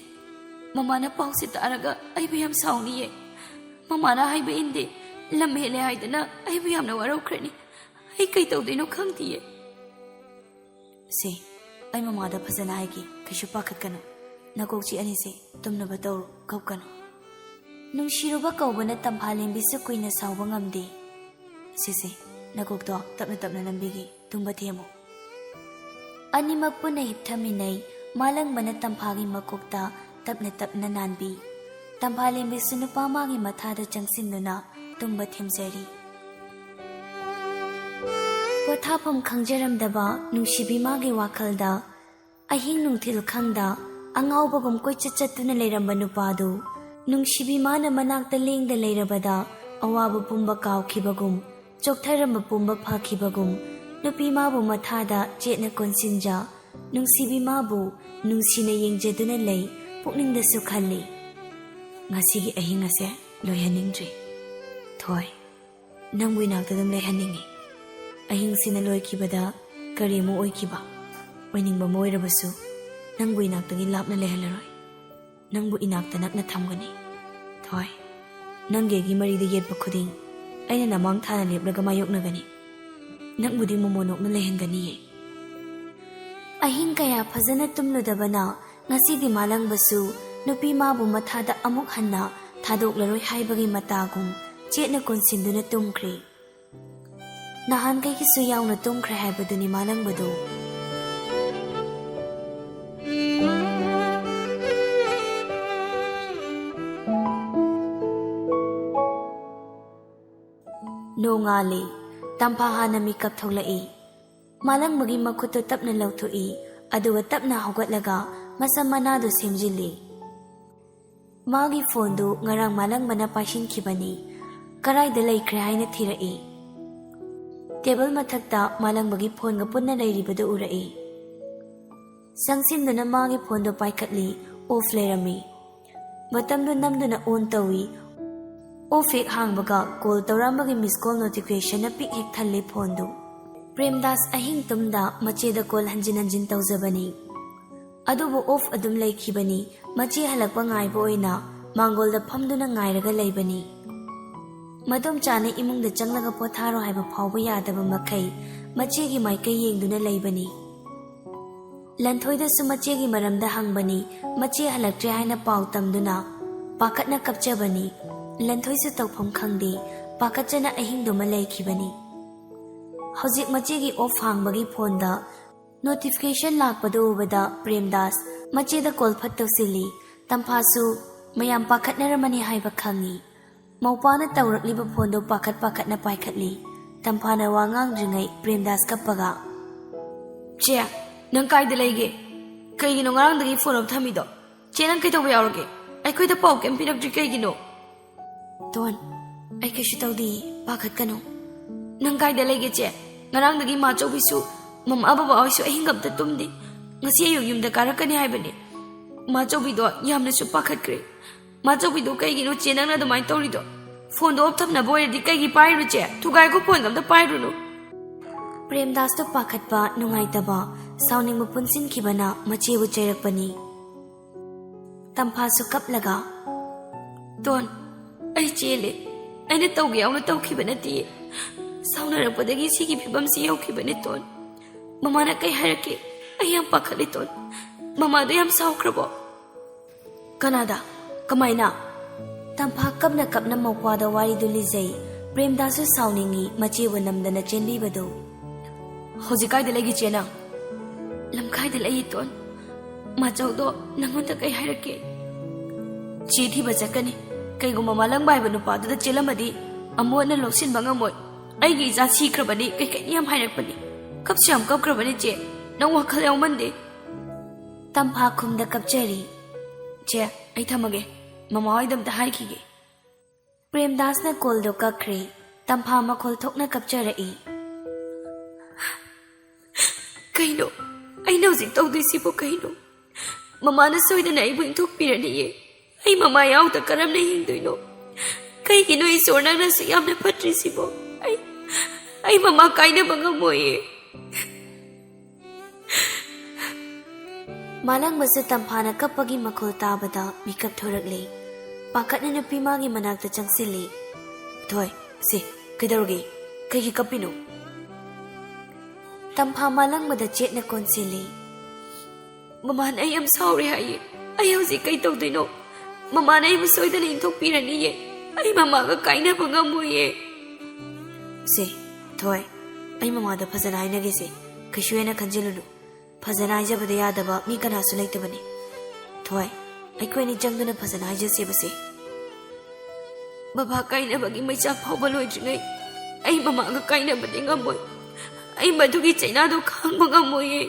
ꯃꯃꯥꯅ ꯄꯥꯎꯁꯦ ꯇꯥꯔꯒ ꯑꯩꯕꯨ ꯌꯥꯝ ꯁꯥꯎꯅꯤꯌꯦ꯫ ꯃꯃꯥꯅ ꯍꯥꯏꯕ ꯏꯟꯗꯦ, ꯂꯝ ꯍꯦꯜꯂꯦ ꯍꯥꯏꯗꯅ ꯑꯩꯕꯨ ꯌꯥꯝꯅ ꯋꯥꯔꯧꯈ꯭ꯔꯅꯤ꯫ ꯑꯩ ꯀꯩ ꯇꯧꯗꯣꯏꯅꯣ ꯈꯪꯗꯤꯌꯦ꯫" "ꯁꯦ, ꯑꯩ ꯃꯃꯥꯗ ꯐꯖꯅ ꯍꯥꯏꯒꯦ, ꯀꯩꯁꯨ ꯄꯥꯈꯠꯀꯅꯨ꯫ ꯅꯀꯣꯛ ꯆꯤꯛꯑꯅꯤꯁꯦ, ꯇꯨꯝꯅꯕ ꯇꯧꯔꯣ, ꯀꯞꯀꯅꯨ꯫" ꯅꯨꯡꯁꯤꯔꯨꯕ ꯀꯧꯕꯅ ꯇꯝꯐꯥꯂꯦꯝꯕꯤꯁꯨ ꯀꯨꯏꯅ ꯁꯥꯎꯕ ꯉꯝꯗꯦ꯫ "ꯁꯦ, ꯁꯦ, ꯅꯀꯣꯛꯇꯣ ꯇꯞꯅ ꯇꯞꯅ ꯅꯝꯕꯤꯒꯦ, ꯇꯨꯝꯕ ꯊꯦꯝꯃꯨ꯫" ꯑꯅꯤꯃꯛ ꯄꯨꯟꯅ ꯍꯤꯞꯊꯃꯤꯟꯅꯩ꯫ ꯃꯥꯂꯪꯕꯅ ꯇꯝꯐꯥꯒꯤ ꯃꯀꯣꯛꯇ ꯇꯞꯅ ꯇꯞꯅ ꯅꯥꯟꯕꯤ꯫ ꯇꯝꯐꯥꯂꯦꯝꯕꯤꯁꯨ ꯅꯨꯄꯥ ꯃꯥꯒꯤ ꯃꯊꯥꯗ ꯆꯪꯁꯤꯟꯗꯨꯅ ꯇꯨꯝꯕ ꯊꯦꯝꯖꯔꯤ꯫ ꯄꯣꯊꯥꯐꯝ ꯈꯪꯖꯔꯝꯗꯕ ꯅꯨꯡꯁꯤꯕꯤ ꯃꯥꯒꯤ ꯋꯥꯈꯜꯗ ꯑꯍꯤꯡ ꯅꯨꯡꯊꯤꯜ ꯈꯪꯗ ꯑꯉꯥꯎꯕꯒꯨꯝ ꯀꯣꯏꯆꯠ ꯆꯠꯇꯨꯅ ꯂꯩꯔꯝꯕ ꯅꯨꯄꯥꯗꯨ, ꯅꯨꯡꯁꯤꯕꯤ ꯃꯥꯅ ꯃꯅꯥꯛꯇ ꯂꯦꯡꯗ ꯂꯩꯔꯕꯗ ꯑꯋꯥꯕ ꯄꯨꯝꯕ ꯀꯥꯎꯈꯤꯕꯒꯨꯝ, ꯆꯣꯛꯊꯔꯝꯕ ꯄꯨꯝꯕ ꯐꯈꯤꯕꯒꯨꯝ, ꯅꯨꯄꯤ ꯃꯥꯕꯨ ꯃꯊꯥꯗ ꯆꯦꯠꯅ ꯀꯣꯟꯁꯤꯟꯖ, ꯅꯨꯡꯁꯤꯕꯤ ꯃꯥꯕꯨ ꯅꯨꯡꯁꯤꯅ ꯌꯦꯡꯖꯗꯨꯅ ꯂꯩ꯫ ꯄꯨꯛꯅꯤꯡꯗꯁꯨ ꯈꯜꯂꯤ, "ꯉꯁꯤꯒꯤ ꯑꯍꯤꯡ ꯑꯁꯦ ꯂꯣꯏꯍꯟꯅꯤꯡꯗ꯭ꯔꯤ꯫ ꯊꯣꯏ, ꯅꯪꯕꯨ ꯏꯅꯥꯛꯇ ꯑꯗꯨꯝ ꯂꯩꯍꯟꯅꯤꯡꯉꯤ꯫ ꯑꯍꯤꯡꯁꯤꯅ ꯂꯣꯏꯈꯤꯕꯗ ꯀꯔꯤ ꯑꯃꯨꯛ ꯑꯣꯏꯈꯤꯕ?" ꯑꯣꯏꯅꯤꯡꯕ ꯑꯃ ꯑꯣꯏꯔꯕꯁꯨ ꯅꯪꯕꯨ ꯏꯅꯥꯛꯇꯒꯤ ꯂꯥꯞꯅ ꯂꯩꯍꯜꯂꯔꯣꯏ꯫ ꯅꯪꯕꯨ ꯏꯅꯥꯛꯇ ꯅꯛꯅ ꯊꯝꯒꯅꯤ꯫ ꯊꯣꯏ, ꯅꯪꯒꯤ ꯑꯩꯒꯤ ꯃꯔꯤꯗ ꯌꯦꯠꯄ ꯈꯨꯗꯤꯡ ꯑꯩꯅ ꯅꯃꯥꯡ ꯊꯥꯅ ꯂꯦꯞꯂꯒ ꯃꯥꯌꯣꯛꯅꯒꯅꯤ꯫ ꯅꯪꯕꯨꯗꯤ ꯃꯣꯃꯣꯅꯣꯛꯅ ꯂꯩꯍꯟꯒꯅꯤꯌꯦ꯫ ꯑꯍꯤꯡ ꯀꯌꯥ ꯐꯖꯅ ꯇꯨꯝꯂꯨꯗꯕꯅ ꯉꯁꯤꯗꯤ ꯃꯥꯂꯪꯕꯁꯨ ꯅꯨꯄꯤ ꯃꯥꯕꯨ ꯃꯊꯥꯗ ꯑꯃꯨꯛ ꯍꯟꯅ ꯊꯥꯗꯣꯛꯂꯔꯣꯏ ꯍꯥꯏꯕꯒꯤ ꯃꯇꯥꯒꯨꯝ ꯆꯦꯠꯅ ꯀꯣꯟꯁꯤꯟꯗꯨꯅ ꯇꯨꯝꯈ꯭ꯔꯦ꯫ ꯅꯍꯥꯟꯈꯩꯒꯤꯁꯨ ꯌꯥꯎꯅ ꯇꯨꯝꯈ꯭ꯔꯦ ꯍꯥꯏꯕꯗꯨꯅꯤ ꯃꯥꯂꯪꯕꯗꯨ꯫ ꯅꯣꯡꯉꯥꯜꯂꯦ꯫ ꯇꯝꯐꯥ ꯍꯥꯟꯅ ꯃꯤꯀꯞ ꯊꯣꯛꯂꯛꯏ꯫ ꯃꯥꯂꯪꯕꯒꯤ ꯃꯈꯨꯠꯇꯨ ꯇꯞꯅ ꯂꯧꯊꯣꯛꯏ, ꯑꯗꯨꯒ ꯇꯞꯅ ꯍꯧꯒꯠꯂꯒ ꯃꯁꯝ ꯃꯅꯥꯗꯨ ꯁꯦꯝꯖꯤꯜꯂꯤ꯫ ꯃꯥꯒꯤ ꯐꯣꯟꯗꯨ ꯉꯔꯥꯡ ꯃꯥꯂꯪꯕꯅ ꯄꯥꯏꯁꯤꯟꯈꯤꯕꯅꯤ꯫ ꯀꯔꯥꯏꯗ ꯂꯩꯈ꯭ꯔꯦ ꯍꯥꯏꯅ ꯊꯤꯔꯛꯏ꯫ ꯇꯦꯕꯜ ꯃꯊꯛꯇ ꯃꯥꯂꯪꯕꯒꯤ ꯐꯣꯟꯒ ꯄꯨꯟꯅ ꯂꯩꯔꯤꯕꯗꯨ ꯎꯔꯛꯏ꯫ ꯆꯪꯁꯤꯟꯗꯨꯅ ꯃꯥꯒꯤ ꯐꯣꯟꯗꯨ ꯄꯥꯏꯈꯠꯂꯤ, ꯑꯣꯐ ꯂꯩꯔꯝꯃꯤ꯫ ꯕꯇꯝꯗꯨ ꯅꯝꯗꯨꯅ ꯑꯣꯟ ꯇꯧꯏ꯫ ꯑꯣꯐ ꯍꯦꯛ ꯍꯥꯡꯕꯒ ꯀꯣꯜ ꯇꯧꯔꯛꯑꯝꯕꯒꯤ ꯃꯤꯁ ꯀꯣꯜ ꯅꯣꯇꯤꯐꯤꯀꯦꯁꯟꯅ ꯄꯤꯛ ꯍꯦꯛ ꯊꯜꯂꯤ ꯐꯣꯟꯗꯨ꯫ ꯄ꯭ꯔꯦꯝꯗꯥꯁ ꯑꯍꯤꯡ ꯇꯨꯝꯗ ꯃꯆꯦꯗ ꯀꯣꯜ ꯍꯟꯖꯤꯟ ꯍꯟꯖꯤꯟ ꯇꯧꯖꯕꯅꯤ꯫ ꯑꯗꯨꯕꯨ ꯑꯣꯐ ꯑꯗꯨꯝ ꯂꯩꯈꯤꯕꯅꯤ꯫ ꯃꯆꯦ ꯍꯜꯂꯛꯄ ꯉꯥꯏꯕ ꯑꯣꯏꯅ ꯃꯥꯡꯒꯣꯜꯗ ꯐꯝꯗꯨꯅ ꯉꯥꯏꯔꯒ ꯂꯩꯕꯅꯤ꯫ ꯃꯗꯣꯝꯆꯥꯅ ꯏꯃꯨꯡꯗ ꯆꯪꯂꯒ ꯄꯣꯊꯥꯔꯣ ꯍꯥꯏꯕ ꯐꯥꯎꯕ ꯌꯥꯗꯕ ꯃꯈꯩ ꯃꯆꯦꯒꯤ ꯃꯥꯏꯀꯩ ꯌꯦꯡꯗꯨꯅ ꯂꯩꯕꯅꯤ꯫ ꯂꯟꯊꯣꯏꯗꯁꯨ ꯃꯆꯦꯒꯤ ꯃꯔꯝꯗ ꯍꯪꯕꯅꯤ꯫ ꯃꯆꯦ ꯍꯜꯂꯛꯇ꯭ꯔꯦ ꯍꯥꯏꯅ ꯄꯥꯎ ꯇꯝꯗꯨꯅ ꯄꯥꯈꯠꯅ ꯀꯞꯆꯕꯅꯤ꯫ ꯂꯟꯊꯣꯏꯁꯨ ꯇꯧꯐꯝ ꯈꯪꯗꯦ꯫ ꯄꯥꯈꯠꯆꯅ ꯑꯍꯤꯡꯗꯨꯃ ꯂꯩꯈꯤꯕꯅꯤ꯫ ꯍꯧꯖꯤꯛ ꯃꯆꯦꯒꯤ ꯑꯣꯐ ꯍꯥꯡꯕꯒꯤ ꯐꯣꯟꯗ ꯅꯣꯇꯤꯐꯤꯀꯦꯁꯟ ꯂꯥꯛꯄꯗꯨ ꯎꯕꯗ ꯄ꯭ꯔꯦꯝꯗꯥꯁ ꯃꯆꯦꯗ ꯀꯣꯜ ꯐꯠ ꯇꯧꯁꯤꯜꯂꯤ꯫ ꯇꯝꯐꯥꯁꯨ ꯃꯌꯥꯝ ꯄꯥꯈꯠꯅꯔꯝꯃꯅꯤ ꯍꯥꯏꯕ ꯈꯪꯏ꯫ ꯃꯧꯄꯥꯅ ꯇꯧꯔꯛꯂꯤꯕ ꯐꯣꯟꯗꯨ ꯄꯥꯈꯠ ꯄꯥꯈꯠꯅ ꯄꯥꯏꯈꯠꯂꯤ꯫ ꯇꯝꯐꯥꯅ ꯋꯥ ꯉꯥꯡꯗ꯭ꯔꯤꯉꯩ ꯄ꯭ꯔꯦꯝꯗꯥꯁ ꯀꯞꯄꯒ, "ꯆꯦ, ꯅꯪ ꯀꯥꯏꯗ ꯂꯩꯒꯦ? ꯀꯩꯒꯤꯅꯣ ꯉꯔꯥꯡꯗꯒꯤ ꯐꯣꯟ ꯑꯣꯐ ꯊꯝꯃꯤꯗꯣ? ꯆꯦ, ꯅꯪ ꯀꯩꯗꯧꯕ ꯌꯥꯎꯔꯒꯦ? ꯑꯩꯈꯣꯏꯗ ꯄꯥꯎ ꯀꯩꯝ ꯄꯤꯔꯛꯇ꯭ꯔꯤ ꯀꯩꯒꯤꯅꯣ?" "ꯇꯣꯟ, ꯑꯩ ꯀꯩꯁꯨ ꯇꯧꯗꯦ, ꯄꯥꯈꯠꯀꯅꯨ꯫" "ꯅꯪ ꯀꯥꯏꯗ ꯂꯩꯒꯦ ꯆꯦ? ꯉꯔꯥꯡꯗꯒꯤ ꯃꯥꯆꯧꯕꯤꯁꯨ, ꯃꯃꯥ ꯕꯕꯥ ꯍꯣꯏꯁꯨ ꯑꯍꯤꯡ ꯑꯝꯇ ꯇꯨꯝꯗꯦ꯫ ꯉꯁꯤ ꯑꯌꯨꯛ ꯌꯨꯝꯗ ꯀꯥꯔꯛꯀꯅꯤ ꯍꯥꯏꯕꯅꯦ꯫ ꯃꯥꯆꯧꯕꯤꯗꯣ ꯌꯥꯝꯅꯁꯨ ꯄꯥꯈꯠꯈ꯭ꯔꯦ꯫ ꯃꯥꯆꯧꯕꯤꯗꯣ ꯀꯩꯒꯤꯅꯣ ꯆꯦ ꯅꯪꯅ ꯑꯗꯨꯃꯥꯏꯅ ꯇꯧꯔꯤꯗꯣ? ꯐꯣꯟꯗꯣ ꯑꯣꯐ ꯊꯝꯅꯕ ꯑꯣꯏꯔꯗꯤ ꯀꯩꯒꯤ ꯄꯥꯏꯔꯤꯅꯣ ꯆꯦ? ꯊꯨꯒꯥꯏꯈꯣ ꯐꯣꯟꯒ ꯑꯝꯇ ꯄꯥꯏꯔꯨꯅꯨ꯫" ꯄ꯭ꯔꯦꯝꯗꯥꯁꯇꯣ ꯄꯥꯈꯠꯄ, ꯅꯨꯡꯉꯥꯏꯇꯕ, ꯁꯥꯎꯅꯤꯡꯕ ꯄꯨꯟꯁꯤꯟꯈꯤꯕꯅ ꯃꯆꯦꯕꯨ ꯆꯩꯔꯛꯄꯅꯤ꯫ ꯇꯝꯐꯥꯁꯨ ꯀꯞꯂꯒ, "ꯇꯣꯟ, ꯑꯩ ꯆꯦꯜꯂꯦ꯫ ꯑꯩꯅ ꯇꯧꯒꯦ ꯌꯥꯎꯅ ꯇꯧꯈꯤꯕ ꯅꯠꯇꯤꯌꯦ꯫ ꯁꯥꯎꯅꯔꯛꯄꯗꯒꯤ ꯁꯤꯒꯤ ꯐꯤꯕꯝꯁꯤ ꯌꯧꯈꯤꯕꯅꯦ, ꯇꯣꯟ꯫ ꯃꯃꯥꯅ ꯀꯩ ꯍꯥꯏꯔꯛꯀꯦ? ꯑꯩ ꯌꯥꯝ ꯄꯥꯈꯠꯂꯦ, ꯇꯣꯟ꯫ ꯃꯃꯥꯗꯣ ꯌꯥꯝ ꯁꯥꯎꯈ꯭ꯔꯕꯣ?" "ꯀꯅꯥꯗ? ꯀꯃꯥꯏꯅ?" ꯇꯝꯐꯥ ꯀꯞꯅ ꯀꯞꯅ ꯃꯧꯄ꯭ꯋꯥꯗ ꯋꯥꯔꯤꯗꯨ ꯂꯤꯖꯩ꯫ ꯄ꯭ꯔꯦꯝꯗꯥꯁꯁꯨ ꯁꯥꯎꯅꯤꯡꯏ, ꯃꯆꯦꯕꯨ ꯅꯝꯗꯅ ꯆꯦꯟꯕꯤꯕꯗꯨ꯫ "ꯍꯧꯖꯤꯛ ꯀꯥꯏꯗ ꯂꯩꯒꯦ ꯆꯦ ꯅꯪ?" "ꯂꯝꯈꯥꯏꯗ ꯂꯩꯌꯦ, ꯇꯣꯟ꯫ ꯃꯥꯆꯧꯗꯣ ꯅꯪꯉꯣꯟꯗ ꯀꯩ ꯍꯥꯏꯔꯛꯀꯦ?" "ꯆꯦ ꯊꯤꯕ ꯆꯠꯀꯅꯤ꯫ ꯀꯩꯒꯨꯝꯕ ꯃꯥꯂꯪꯕ ꯍꯥꯏꯕ ꯅꯨꯄꯥꯗꯨꯗ ꯆꯦꯜꯂꯝꯃꯗꯤ ꯑꯃꯨꯛ ꯍꯟꯅ ꯂꯧꯁꯤꯟꯕ ꯉꯝꯃꯣꯏ꯫ ꯑꯩꯒꯤ ꯏꯆꯥ ꯁꯤꯈ꯭ꯔꯕꯅꯤ, ꯀꯩꯀꯩꯅꯤ ꯌꯥꯝ ꯍꯥꯏꯔꯛꯄꯅꯤ꯫ ꯀꯞꯁꯨ ꯌꯥꯝ ꯀꯞꯈ꯭ꯔꯕꯅꯤ ꯆꯦ꯫ ꯅꯪ ꯋꯥꯈꯜ ꯌꯥꯎꯃꯟꯗꯦ꯫" ꯇꯝꯐꯥ ꯈꯨꯝꯗ ꯀꯞꯆꯔꯤ꯫ "ꯆꯦ, ꯑꯩ ꯊꯝꯃꯒꯦ꯫ ꯃꯃꯥ ꯍꯣꯏꯗ ꯑꯝꯇ ꯍꯥꯏꯈꯤꯒꯦ꯫" ꯄ꯭ꯔꯦꯝꯗꯥꯁꯅ ꯀꯣꯜꯗꯣ ꯀꯛꯈ꯭ꯔꯦ꯫ ꯇꯝꯐꯥ ꯃꯈꯣꯜ ꯊꯣꯛꯅ ꯀꯞꯆꯔꯛꯏ꯫ "ꯀꯩꯅꯣ? ꯑꯩꯅ ꯍꯧꯖꯤꯛ ꯇꯧꯗꯣꯏꯁꯤꯕꯨ ꯀꯩꯅꯣ? ꯃꯃꯥꯅ ꯁꯣꯏꯗꯅ ꯑꯩꯕꯨ ꯏꯟꯊꯣꯛꯄꯤꯔꯅꯤꯌꯦ꯫ ꯑꯩ ꯃꯃꯥ ꯌꯥꯎꯗ ꯀꯔꯝꯅ ꯍꯤꯡꯗꯣꯏꯅꯣ? ꯀꯩꯒꯤꯅꯣ ꯏꯁꯣꯔ ꯅꯪꯅꯁꯨ ꯌꯥꯝꯅ ꯐꯠꯇ꯭ꯔꯤꯁꯤꯕꯣ? ꯑꯩ, ꯑꯩ ꯃꯃꯥ ꯀꯥꯏꯅꯕ ꯉꯝꯃꯣꯏꯌꯦ꯫" ꯃꯥꯂꯪꯕꯁꯨ ꯇꯝꯐꯥꯅ ꯀꯞꯄꯒꯤ ꯃꯈꯣꯜ ꯇꯥꯕꯗ ꯃꯤꯀꯞ ꯊꯣꯔꯛꯂꯦ꯫ ꯄꯥꯈꯠꯅ ꯅꯨꯄꯤ ꯃꯥꯒꯤ ꯃꯅꯥꯛꯇ ꯆꯪꯁꯤꯜꯂꯦ꯫ "ꯊꯣꯏ, ꯁꯦ, ꯀꯩꯗꯧꯔꯒꯦ? ꯀꯩꯒꯤ ꯀꯞꯄꯤꯅꯣ?" ꯇꯝꯐꯥ ꯃꯥꯂꯪꯕꯗ ꯆꯦꯠꯅ ꯀꯣꯟꯁꯤꯜꯂꯦ꯫ "ꯃꯃꯥꯅ ꯑꯩ ꯌꯥꯝ ꯁꯥꯎꯔꯦ ꯍꯥꯏꯌꯦ꯫ ꯑꯩ ꯍꯧꯖꯤꯛ ꯀꯩ ꯇꯧꯗꯣꯏꯅꯣ? ꯃꯃꯥꯅ ꯑꯩꯕꯨ ꯁꯣꯏꯗꯅ ꯏꯟꯊꯣꯛꯄꯤꯔꯅꯤꯌꯦ꯫ ꯑꯩ ꯃꯃꯥꯒ ꯀꯥꯏꯅꯕ ꯉꯝꯃꯣꯏꯌꯦ꯫" "ꯁꯦ, ꯊꯣꯏ, ꯑꯩ ꯃꯃꯥꯗ ꯐꯖꯅ ꯍꯥꯏꯅꯒꯦꯁꯦ꯫ ꯀꯩꯁꯨ ꯍꯦꯟꯅ ꯈꯟꯖꯤꯜꯂꯨꯅꯨ꯫ ꯐꯖꯅ ꯍꯥꯏꯖꯕꯗ ꯌꯥꯗꯕ ꯃꯤ ꯀꯅꯥꯁꯨ ꯂꯩꯇꯕꯅꯤ꯫ ꯊꯣꯏ, ꯑꯩꯈꯣꯏ ꯑꯅꯤ ꯆꯪꯗꯨꯅ ꯐꯖꯅ ꯍꯥꯏꯖꯁꯦꯕꯁꯦ꯫" "ꯕꯕꯥ ꯀꯥꯏꯅꯕꯒꯤ ꯃꯩꯆꯥꯛ ꯐꯥꯎꯕ ꯂꯣꯏꯗ꯭ꯔꯤꯉꯩ ꯑꯩ ꯃꯃꯥꯒ ꯀꯥꯏꯅꯕꯗꯤ ꯉꯝꯃꯣꯏ꯫ ꯑꯩ ꯃꯗꯨꯒꯤ ꯆꯩꯅꯥꯗꯣ ꯈꯥꯡꯕ ꯉꯝꯃꯣꯏꯌꯦ꯫"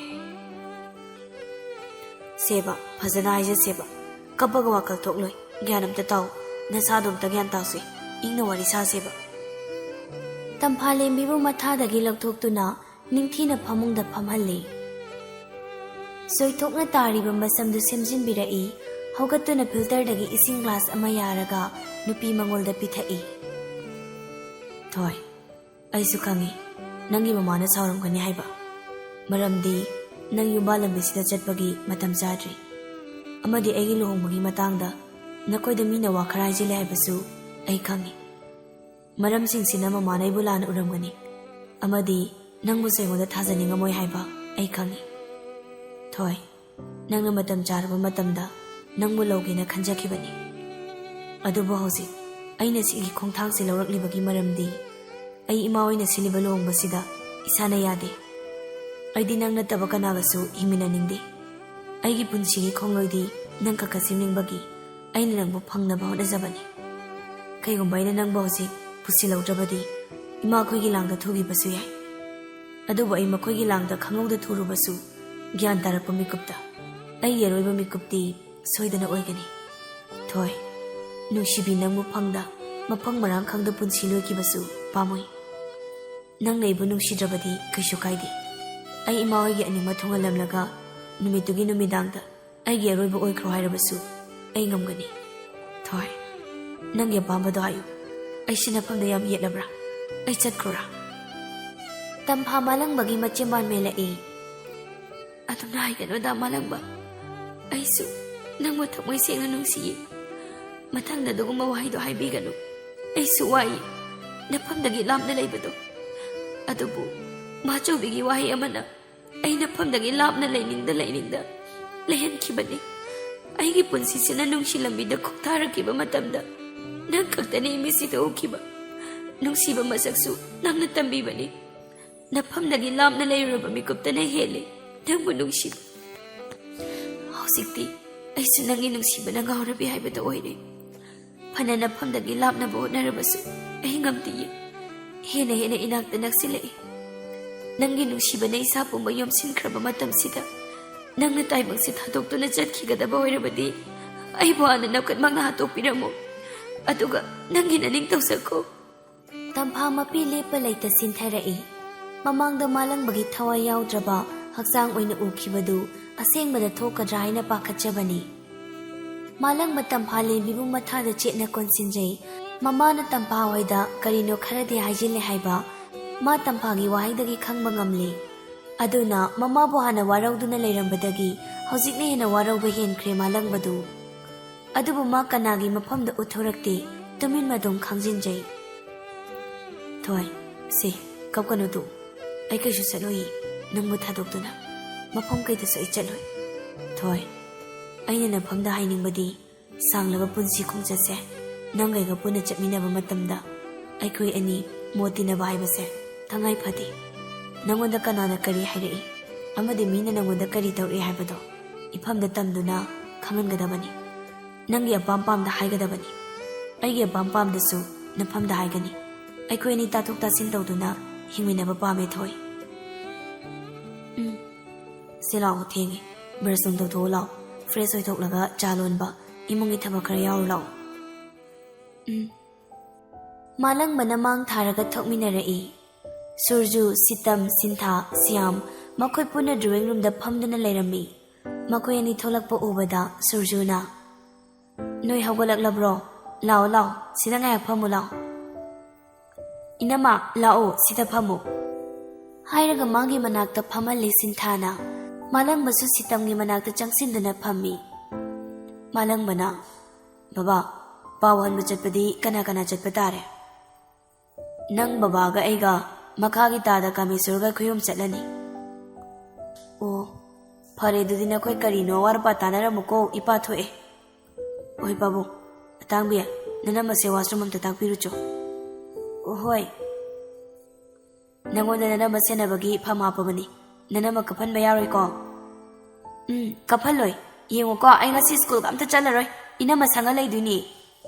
"ꯁꯦꯕ, ꯐꯖꯅ ꯍꯥꯏꯖꯁꯦꯕ꯫ ꯀꯞꯄꯒ ꯋꯥꯈꯜ ꯊꯣꯛꯂꯣꯏ꯫ ꯒ꯭ꯌꯥꯟ ꯑꯝꯇ ꯇꯥꯎ꯫ ꯅꯁꯥꯗꯣ ꯑꯝꯇ ꯒ꯭ꯌꯥꯟ ꯇꯥꯎꯁꯦ꯫ ꯏꯪꯅ ꯋꯥꯔꯤ ꯁꯥꯁꯦꯕ꯫" ꯇꯝꯐꯥꯂꯦꯝꯕꯤꯕꯨ ꯃꯊꯥꯗꯒꯤ ꯂꯧꯊꯣꯛꯇꯨꯅ ꯅꯤꯡꯊꯤꯅ ꯐꯃꯨꯡꯗ ꯐꯝꯍꯜꯂꯤ꯫ ꯆꯣꯏꯊꯣꯛꯅ ꯇꯥꯔꯤꯕ ꯃꯁꯝꯗꯨ ꯁꯦꯝꯖꯤꯟꯕꯤꯔꯛꯏ꯫ ꯍꯧꯒꯠꯇꯨꯅ ꯐꯤꯜꯇꯔꯗꯒꯤ ꯏꯁꯤꯡ ꯒ꯭ꯂꯥꯁ ꯑꯃ ꯌꯥꯔꯒ ꯅꯨꯄꯤ ꯃꯉꯣꯜꯗ ꯄꯤꯊꯛꯏ꯫ "ꯊꯣꯏ, ꯑꯩꯁꯨ ꯈꯪꯉꯤ ꯅꯪꯒꯤ ꯃꯃꯥꯅ ꯁꯥꯎꯔꯝꯒꯅꯤ ꯍꯥꯏꯕ꯫ ꯃꯔꯝꯗꯤ ꯅꯪ ꯌꯨꯝꯕꯥꯜ ꯂꯝꯕꯤꯁꯤꯗ ꯆꯠꯄꯒꯤ ꯃꯇꯝ ꯆꯥꯗ꯭ꯔꯤ꯫ ꯑꯃꯗꯤ ꯑꯩꯒꯤ ꯂꯨꯍꯣꯡꯕꯒꯤ ꯃꯇꯥꯡꯗ ꯅꯈꯣꯏꯗ ꯃꯤꯅ ꯋꯥ ꯈꯔ ꯍꯥꯏꯖꯤꯜꯂꯦ ꯍꯥꯏꯕꯁꯨ ꯑꯩ ꯈꯪꯏ꯫ ꯃꯔꯝꯁꯤꯡꯁꯤꯅ ꯃꯃꯥꯅ ꯑꯩꯕꯨ ꯂꯥꯟꯅ ꯎꯔꯝꯒꯅꯤ, ꯑꯃꯗꯤ ꯅꯪꯕꯨꯁꯨ ꯑꯩꯉꯣꯟꯗ ꯊꯥꯖꯅꯤꯡꯉꯝꯃꯣꯏ ꯍꯥꯏꯕ ꯑꯩ ꯈꯪꯏ꯫ ꯊꯣꯏ, ꯅꯪꯅ ꯃꯇꯝ ꯆꯥꯔꯕ ꯃꯇꯝꯗ ꯅꯪꯕꯨ ꯂꯧꯒꯦꯅ ꯈꯟꯖꯈꯤꯕꯅꯤ꯫ ꯑꯗꯨꯕꯨ ꯍꯧꯖꯤꯛ ꯑꯩꯅ ꯁꯤꯒꯤ ꯈꯣꯡꯊꯥꯡꯁꯤ ꯂꯧꯔꯛꯂꯤꯕꯒꯤ ꯃꯔꯝꯗꯤ, ꯑꯩ ꯏꯃꯥ ꯍꯣꯏꯅ ꯁꯤꯜꯂꯤꯕ ꯂꯨꯍꯣꯡꯕꯁꯤꯗ ꯏꯁꯥꯅ ꯌꯥꯗꯦ꯫ ꯑꯩꯗꯤ ꯅꯪ ꯅꯠꯇꯕ ꯀꯅꯥꯒꯁꯨ ꯍꯤꯡꯃꯤꯟꯅꯅꯤꯡꯗꯦ꯫ ꯑꯩꯒꯤ ꯄꯨꯟꯁꯤꯒꯤ ꯈꯣꯡꯂꯣꯏꯗꯤ ꯅꯪ ꯈꯛꯇ ꯁꯦꯝꯅꯤꯡꯕꯒꯤ ꯑꯩꯅ ꯅꯪꯕꯨ ꯐꯪꯅꯕ ꯍꯣꯠꯅꯖꯕꯅꯤ꯫ ꯀꯩꯒꯨꯝꯕ ꯑꯩꯅ ꯅꯪꯕꯨ ꯍꯧꯖꯤꯛ ꯄꯨꯁꯤꯜꯍꯧꯗ꯭ꯔꯕꯗꯤ, ꯏꯃꯥꯈꯣꯏꯒꯤ ꯂꯥꯡꯗ ꯊꯨꯈꯤꯕꯁꯨ ꯌꯥꯏ꯫ ꯑꯗꯨꯕꯨ ꯑꯩ ꯃꯈꯣꯏꯒꯤ ꯂꯥꯡꯗ ꯈꯪꯍꯧꯗ ꯊꯨꯔꯨꯕꯁꯨ, ꯒ꯭ꯌꯥꯟ ꯇꯥꯔꯛꯄ ꯃꯤꯀꯨꯞꯇ ꯑꯩꯒꯤ ꯑꯔꯣꯏꯕ ꯃꯤꯀꯨꯞꯇꯤ ꯁꯣꯏꯗꯅ ꯑꯣꯏꯒꯅꯤ꯫ ꯊꯣꯏ, ꯅꯨꯡꯁꯤꯕꯤ, ꯅꯪꯕꯨ ꯐꯪꯗ, ꯃꯐꯝ ꯃꯔꯥꯡ ꯈꯪꯗ ꯄꯨꯟꯁꯤ ꯂꯣꯏꯈꯤꯕꯁꯨ ꯄꯥꯝꯃꯨꯏ꯫ ꯅꯪꯅ ꯑꯩꯕꯨ ꯅꯨꯡꯁꯤꯗ꯭ꯔꯕꯗꯤ ꯀꯩꯁꯨ ꯀꯥꯏꯗꯦ꯫ ꯑꯩ ꯏꯃꯥ ꯍꯣꯏꯒꯤ ꯑꯅꯤꯡꯕ ꯊꯨꯡꯍꯜꯂꯝꯂꯒ ꯅꯨꯃꯤꯠꯇꯨꯒꯤ ꯅꯨꯃꯤꯗꯥꯡꯗ ꯑꯩꯒꯤ ꯑꯔꯣꯏꯕ ꯑꯣꯏꯈ꯭ꯔꯣ ꯍꯥꯏꯔꯕꯁꯨ ꯑꯩ ꯉꯝꯒꯅꯤ꯫ ꯊꯣꯏ, ꯅꯪꯒꯤ ꯑꯄꯥꯝꯕꯗꯣ ꯍꯥꯏꯌꯨ꯫ ꯑꯩꯁꯤ ꯅꯐꯝꯗ ꯌꯥꯝ ꯌꯦꯠꯂꯕ꯭ꯔꯥ? ꯑꯩ ꯆꯠꯈ꯭ꯔꯣꯔꯥ? ꯇꯝꯐꯥ ꯃꯥꯂꯪꯕꯒꯤ ꯃꯆꯤꯟꯕꯥꯟ ꯃꯦꯜꯂꯛꯏ꯫ ꯑꯗꯨꯝꯅ ꯍꯥꯏꯒꯅꯨꯗ ꯃꯥꯂꯪꯕ꯫ ꯑꯩꯁꯨ ꯅꯪꯕꯨ ꯊꯃꯣꯏ ꯁꯦꯡꯅ ꯅꯨꯡꯁꯤꯌꯦ꯫ ꯃꯊꯪꯗ ꯑꯗꯨꯒꯨꯝꯕ ꯋꯥꯍꯩꯗꯣ ꯍꯥꯏꯕꯤꯒꯅꯨ꯫ ꯑꯩꯁꯨ ꯋꯥꯏ, ꯅꯐꯝꯗꯒꯤ ꯂꯥꯞꯅ ꯂꯩꯕꯗꯣ꯫ ꯑꯗꯨꯕꯨ ꯃꯥꯆꯧꯕꯤꯒꯤ ꯋꯥꯍꯩ ꯑꯃꯅ ꯑꯩ ꯅꯐꯝꯗꯒꯤ ꯂꯥꯞꯅ ꯂꯩꯅꯤꯡꯗ ꯂꯩꯅꯤꯡꯗ ꯂꯩꯍꯟꯈꯤꯕꯅꯤ꯫ ꯑꯩꯒꯤ ꯄꯨꯟꯁꯤꯁꯤꯅ ꯅꯨꯡꯁꯤ ꯂꯝꯕꯤꯗ ꯈꯣꯡꯊꯥꯔꯛꯈꯤꯕ ꯃꯇꯝꯗ ꯅꯪ ꯈꯛꯇꯅꯤ ꯃꯤꯠꯁꯤꯗ ꯎꯈꯤꯕ꯫ ꯅꯨꯡꯁꯤꯕ ꯃꯁꯛꯁꯨ ꯅꯪꯅ ꯇꯝꯕꯤꯕꯅꯤ꯫ ꯅꯐꯝꯗꯒꯤ ꯂꯥꯞꯅ ꯂꯩꯔꯨꯔꯕ ꯃꯤꯀꯨꯞꯇꯅ ꯍꯦꯜꯂꯤ ꯅꯪꯕꯨ ꯅꯨꯡꯁꯤꯕ꯫ ꯍꯧꯖꯤꯛꯇꯤ ꯑꯩꯁꯨ ꯅꯪꯒꯤ ꯅꯨꯡꯁꯤꯕꯅ ꯉꯥꯎꯔꯕꯤ ꯍꯥꯏꯕꯗꯨ ꯑꯣꯏꯔꯦ꯫ ꯐꯅ ꯅꯐꯝꯗꯒꯤ ꯂꯥꯞꯅꯕ ꯍꯣꯠꯅꯔꯕꯁꯨ ꯑꯩ ꯉꯝꯗꯤꯌꯦ꯫ ꯍꯦꯟꯅ ꯍꯦꯟꯅ ꯏꯅꯥꯛꯇ ꯅꯛꯁꯤꯜꯂꯛꯏ꯫ ꯅꯪꯒꯤ ꯅꯨꯡꯁꯤꯕꯅ ꯏꯁꯥ ꯄꯨꯝꯕ ꯌꯣꯝꯁꯤꯟꯈ꯭ꯔꯕ ꯃꯇꯝꯁꯤꯗ ꯅꯪꯅ ꯇꯥꯏꯕꯪꯁꯦ ꯊꯥꯗꯣꯛꯇꯨꯅ ꯆꯠꯈꯤꯒꯗꯕ ꯑꯣꯏꯔꯕꯗꯤ ꯑꯩꯕꯨ ꯍꯥꯟꯅ ꯅꯥꯀꯠ ꯃꯥꯡꯅ ꯍꯥꯠꯇꯣꯛꯄꯤꯔꯝꯃꯨ꯫ ꯑꯗꯨꯒ ꯅꯪꯒꯤ ꯅꯅꯤꯡ ꯇꯧꯖꯈꯣ꯫ ꯇꯝꯐꯥ ꯃꯄꯤ ꯂꯦꯞꯄ ꯂꯩꯇ ꯁꯤꯟꯊꯔꯛꯏ꯫ ꯃꯃꯥꯡꯗ ꯃꯥꯂꯪꯕꯒꯤ ꯊꯋꯥꯏ ꯌꯥꯎꯗ꯭ꯔꯕ ꯍꯛꯆꯥꯡ ꯑꯣꯏꯅ ꯎꯈꯤꯕꯗꯨ ꯑꯁꯦꯡꯕꯗ ꯊꯣꯛꯀꯗ꯭ꯔꯥ ꯍꯥꯏꯅ ꯄꯥꯈꯠꯆꯕꯅꯤ꯫ ꯃꯥꯂꯪꯕ ꯇꯝꯐꯥ ꯂꯦꯝꯕꯤꯕꯨ ꯃꯊꯥꯗ ꯆꯦꯠꯅ ꯀꯣꯟꯁꯤꯟꯖꯩ꯫ ꯃꯃꯥꯅ ꯇꯝꯐꯥ ꯍꯣꯏꯗ ꯀꯔꯤꯅꯣ ꯈꯔꯗꯤ ꯍꯥꯏꯖꯤꯜꯂꯦ ꯍꯥꯏꯕ ꯃꯥ ꯇꯝꯐꯥꯒꯤ ꯋꯥꯍꯩꯗꯒꯤ ꯈꯪꯕ ꯉꯝꯂꯤ꯫ ꯑꯗꯨꯅ ꯃꯃꯥꯕꯨ ꯍꯥꯟꯅ ꯋꯥꯔꯧꯗꯨꯅ ꯂꯩꯔꯝꯕꯗꯒꯤ ꯍꯧꯖꯤꯛꯅ ꯍꯦꯟꯅ ꯋꯥꯔꯧꯕ ꯍꯦꯟꯈ꯭ꯔꯦ ꯃꯥꯂꯪꯕꯗꯨ꯫ ꯑꯗꯨꯕꯨ ꯃꯥ ꯀꯅꯥꯒꯤ ꯃꯐꯝꯗ ꯎꯠꯊꯣꯔꯛꯇꯦ, ꯇꯨꯃꯤꯟ ꯑꯗꯨꯝ ꯈꯥꯡꯖꯤꯟꯖꯩ꯫ "ꯊꯣꯏ, ꯁꯦ, ꯀꯞꯀꯅꯨ ꯇꯨ꯫ ꯑꯩ ꯀꯩꯁꯨ ꯆꯠꯂꯣꯏꯌꯦ, ꯅꯪꯕꯨ ꯊꯥꯗꯣꯛꯇꯨꯅ꯫ ꯃꯐꯝ ꯀꯩꯗꯁꯨ ꯑꯩ ꯆꯠꯂꯣꯏ꯫ ꯊꯣꯏ, ꯑꯩꯅ ꯅꯐꯝꯗ ꯍꯥꯏꯅꯤꯡꯕꯗꯤ, ꯁꯥꯡꯂꯕ ꯄꯨꯟꯁꯤ ꯈꯣꯡꯆꯠꯁꯦ ꯅꯪꯒ ꯑꯩꯒ ꯄꯨꯟꯅ ꯆꯠꯃꯤꯟꯅꯕ ꯃꯇꯝꯗ ꯑꯩꯈꯣꯏ ꯑꯅꯤ ꯃꯣꯠ ꯇꯤꯟꯅꯕ ꯍꯥꯏꯕꯁꯦ ꯇꯉꯥꯏ ꯐꯗꯦ꯫ ꯅꯪꯉꯣꯟꯗ ꯀꯅꯥꯅ ꯀꯔꯤ ꯍꯥꯏꯔꯛꯏ ꯑꯃꯗꯤ ꯃꯤꯅ ꯅꯪꯉꯣꯟꯗ ꯀꯔꯤ ꯇꯧꯔꯛꯏ ꯍꯥꯏꯕꯗꯣ ꯏꯐꯝꯗ ꯇꯝꯗꯨꯅ ꯈꯪꯍꯟꯒꯗꯕꯅꯤ꯫ ꯅꯪꯒꯤ ꯑꯄꯥꯝ ꯄꯥꯝꯗ ꯍꯥꯏꯒꯗꯕꯅꯤ꯫ ꯑꯩꯒꯤ ꯑꯄꯥꯝ ꯄꯥꯝꯗꯁꯨ ꯅꯐꯝꯗ ꯍꯥꯏꯒꯅꯤ꯫ ꯑꯩꯈꯣꯏ ꯑꯅꯤ ꯇꯥꯊꯣꯛ ꯇꯥꯁꯤꯟ ꯇꯧꯗꯨꯅ ꯍꯤꯡꯃꯤꯟꯅꯕ ꯄꯥꯝꯃꯦ ꯊꯣꯏ꯫ ꯎꯝ, ꯁꯤ ꯂꯥꯛꯑꯣ, ꯊꯦꯡꯉꯦ꯫ ꯕ꯭ꯔꯁ ꯅꯨꯡ ꯇꯧꯊꯣꯛꯑꯣ ꯂꯥꯛꯑꯣ꯫ ꯐ꯭ꯔꯦꯁ ꯑꯣꯏꯊꯣꯛꯂꯒ ꯆꯥ ꯂꯣꯟꯕ, ꯏꯃꯨꯡꯒꯤ ꯊꯕꯛ ꯈꯔ ꯌꯥꯎꯔꯨ ꯂꯥꯛꯑꯣ꯫ ꯎꯝ꯫ ꯃꯥꯂꯪꯕꯅ ꯃꯥꯡ ꯊꯥꯔꯒ ꯊꯣꯛꯃꯤꯟꯅꯔꯛꯏ꯫ ꯁꯨꯔꯖꯨ, ꯁꯤꯇꯝ, ꯁꯤꯟꯊꯥ, ꯁꯤꯌꯥꯝ ꯃꯈꯣꯏ ꯄꯨꯟꯅ ꯗ꯭ꯔꯣꯌꯤꯡ ꯔꯨꯝꯗ ꯐꯝꯗꯨꯅ ꯂꯩꯔꯝꯃꯤ꯫ ꯃꯈꯣꯏ ꯑꯅꯤ ꯊꯣꯛꯂꯛꯄ ꯎꯕꯗ ꯁꯨꯔꯖꯨꯅ, "ꯅꯣꯏ ꯍꯧꯒꯠꯂꯛꯂꯕ꯭ꯔꯣ? ꯂꯥꯛꯑꯣ, ꯂꯥꯛꯑꯣ, ꯁꯤꯗ ꯉꯥꯏꯍꯥꯛ ꯐꯝꯃꯨ ꯂꯥꯛꯑꯣ꯫" "ꯏꯅꯝꯃ, ꯂꯥꯛꯑꯣ, ꯁꯤꯗ ꯐꯝꯃꯨ꯫" ꯍꯥꯏꯔꯒ ꯃꯥꯒꯤ ꯃꯅꯥꯛꯇ ꯐꯝꯍꯜꯂꯤ ꯁꯤꯟꯊꯥꯅ꯫ ꯃꯥꯂꯪꯕꯁꯨ ꯁꯤꯇꯝꯒꯤ ꯃꯅꯥꯛꯇ ꯆꯪꯁꯤꯟꯗꯨꯅ ꯐꯝꯃꯤ꯫ ꯃꯥꯂꯪꯕꯅ, "ꯕꯕꯥ, ꯄꯥꯎ ꯍꯟꯕ ꯆꯠꯄꯗꯤ ꯀꯅꯥ ꯀꯅꯥ ꯆꯠꯄ ꯇꯥꯔꯦ?" "ꯅꯪ, ꯕꯕꯥꯒ ꯑꯩꯒ ꯃꯈꯥꯒꯤ ꯇꯥꯗ ꯀꯥꯃꯦꯁꯣꯔꯒ ꯑꯩꯈꯣꯏ ꯑꯍꯨꯝ ꯆꯠꯂꯅꯤ꯫" "ꯑꯣ, ꯐꯔꯦ, ꯑꯗꯨꯗꯤ ꯅꯈꯣꯏ ꯀꯔꯤꯅꯣ ꯑꯋꯥꯠ ꯑꯄꯥ ꯇꯥꯟꯅꯔꯝꯃꯨꯀꯣ, ꯏꯄꯥ ꯊꯣꯛꯑꯦ꯫" "ꯍꯣꯏ ꯄꯥꯕꯨꯡ꯫ ꯑꯇꯥꯡꯕꯤ, ꯅꯅꯝꯃꯁꯦ ꯋꯥꯁꯔꯨꯝ ꯑꯝꯇ ꯇꯥꯛꯄꯤꯔꯨꯆꯣ꯫" "ꯍꯣꯏ꯫" "ꯅꯪꯉꯣꯟꯗ ꯅꯅꯝꯃ ꯁꯦꯟꯅꯕꯒꯤ ꯐꯝ ꯍꯥꯞꯄꯕꯅꯤ꯫ ꯅꯅꯝꯃ ꯀꯞꯍꯟꯕ ꯌꯥꯔꯣꯏꯀꯣ?" "ꯎꯝ, ꯀꯞꯍꯜꯂꯣꯏ꯫ ꯌꯦꯡꯉꯨꯀꯣ, ꯑꯩ ꯉꯁꯤ ꯁ꯭ꯀꯨꯜꯒ ꯑꯝꯇ ꯆꯠꯂꯔꯣꯏ꯫ ꯏꯅꯝꯃ ꯁꯪꯉ ꯂꯩꯗꯣꯏꯅꯤ꯫"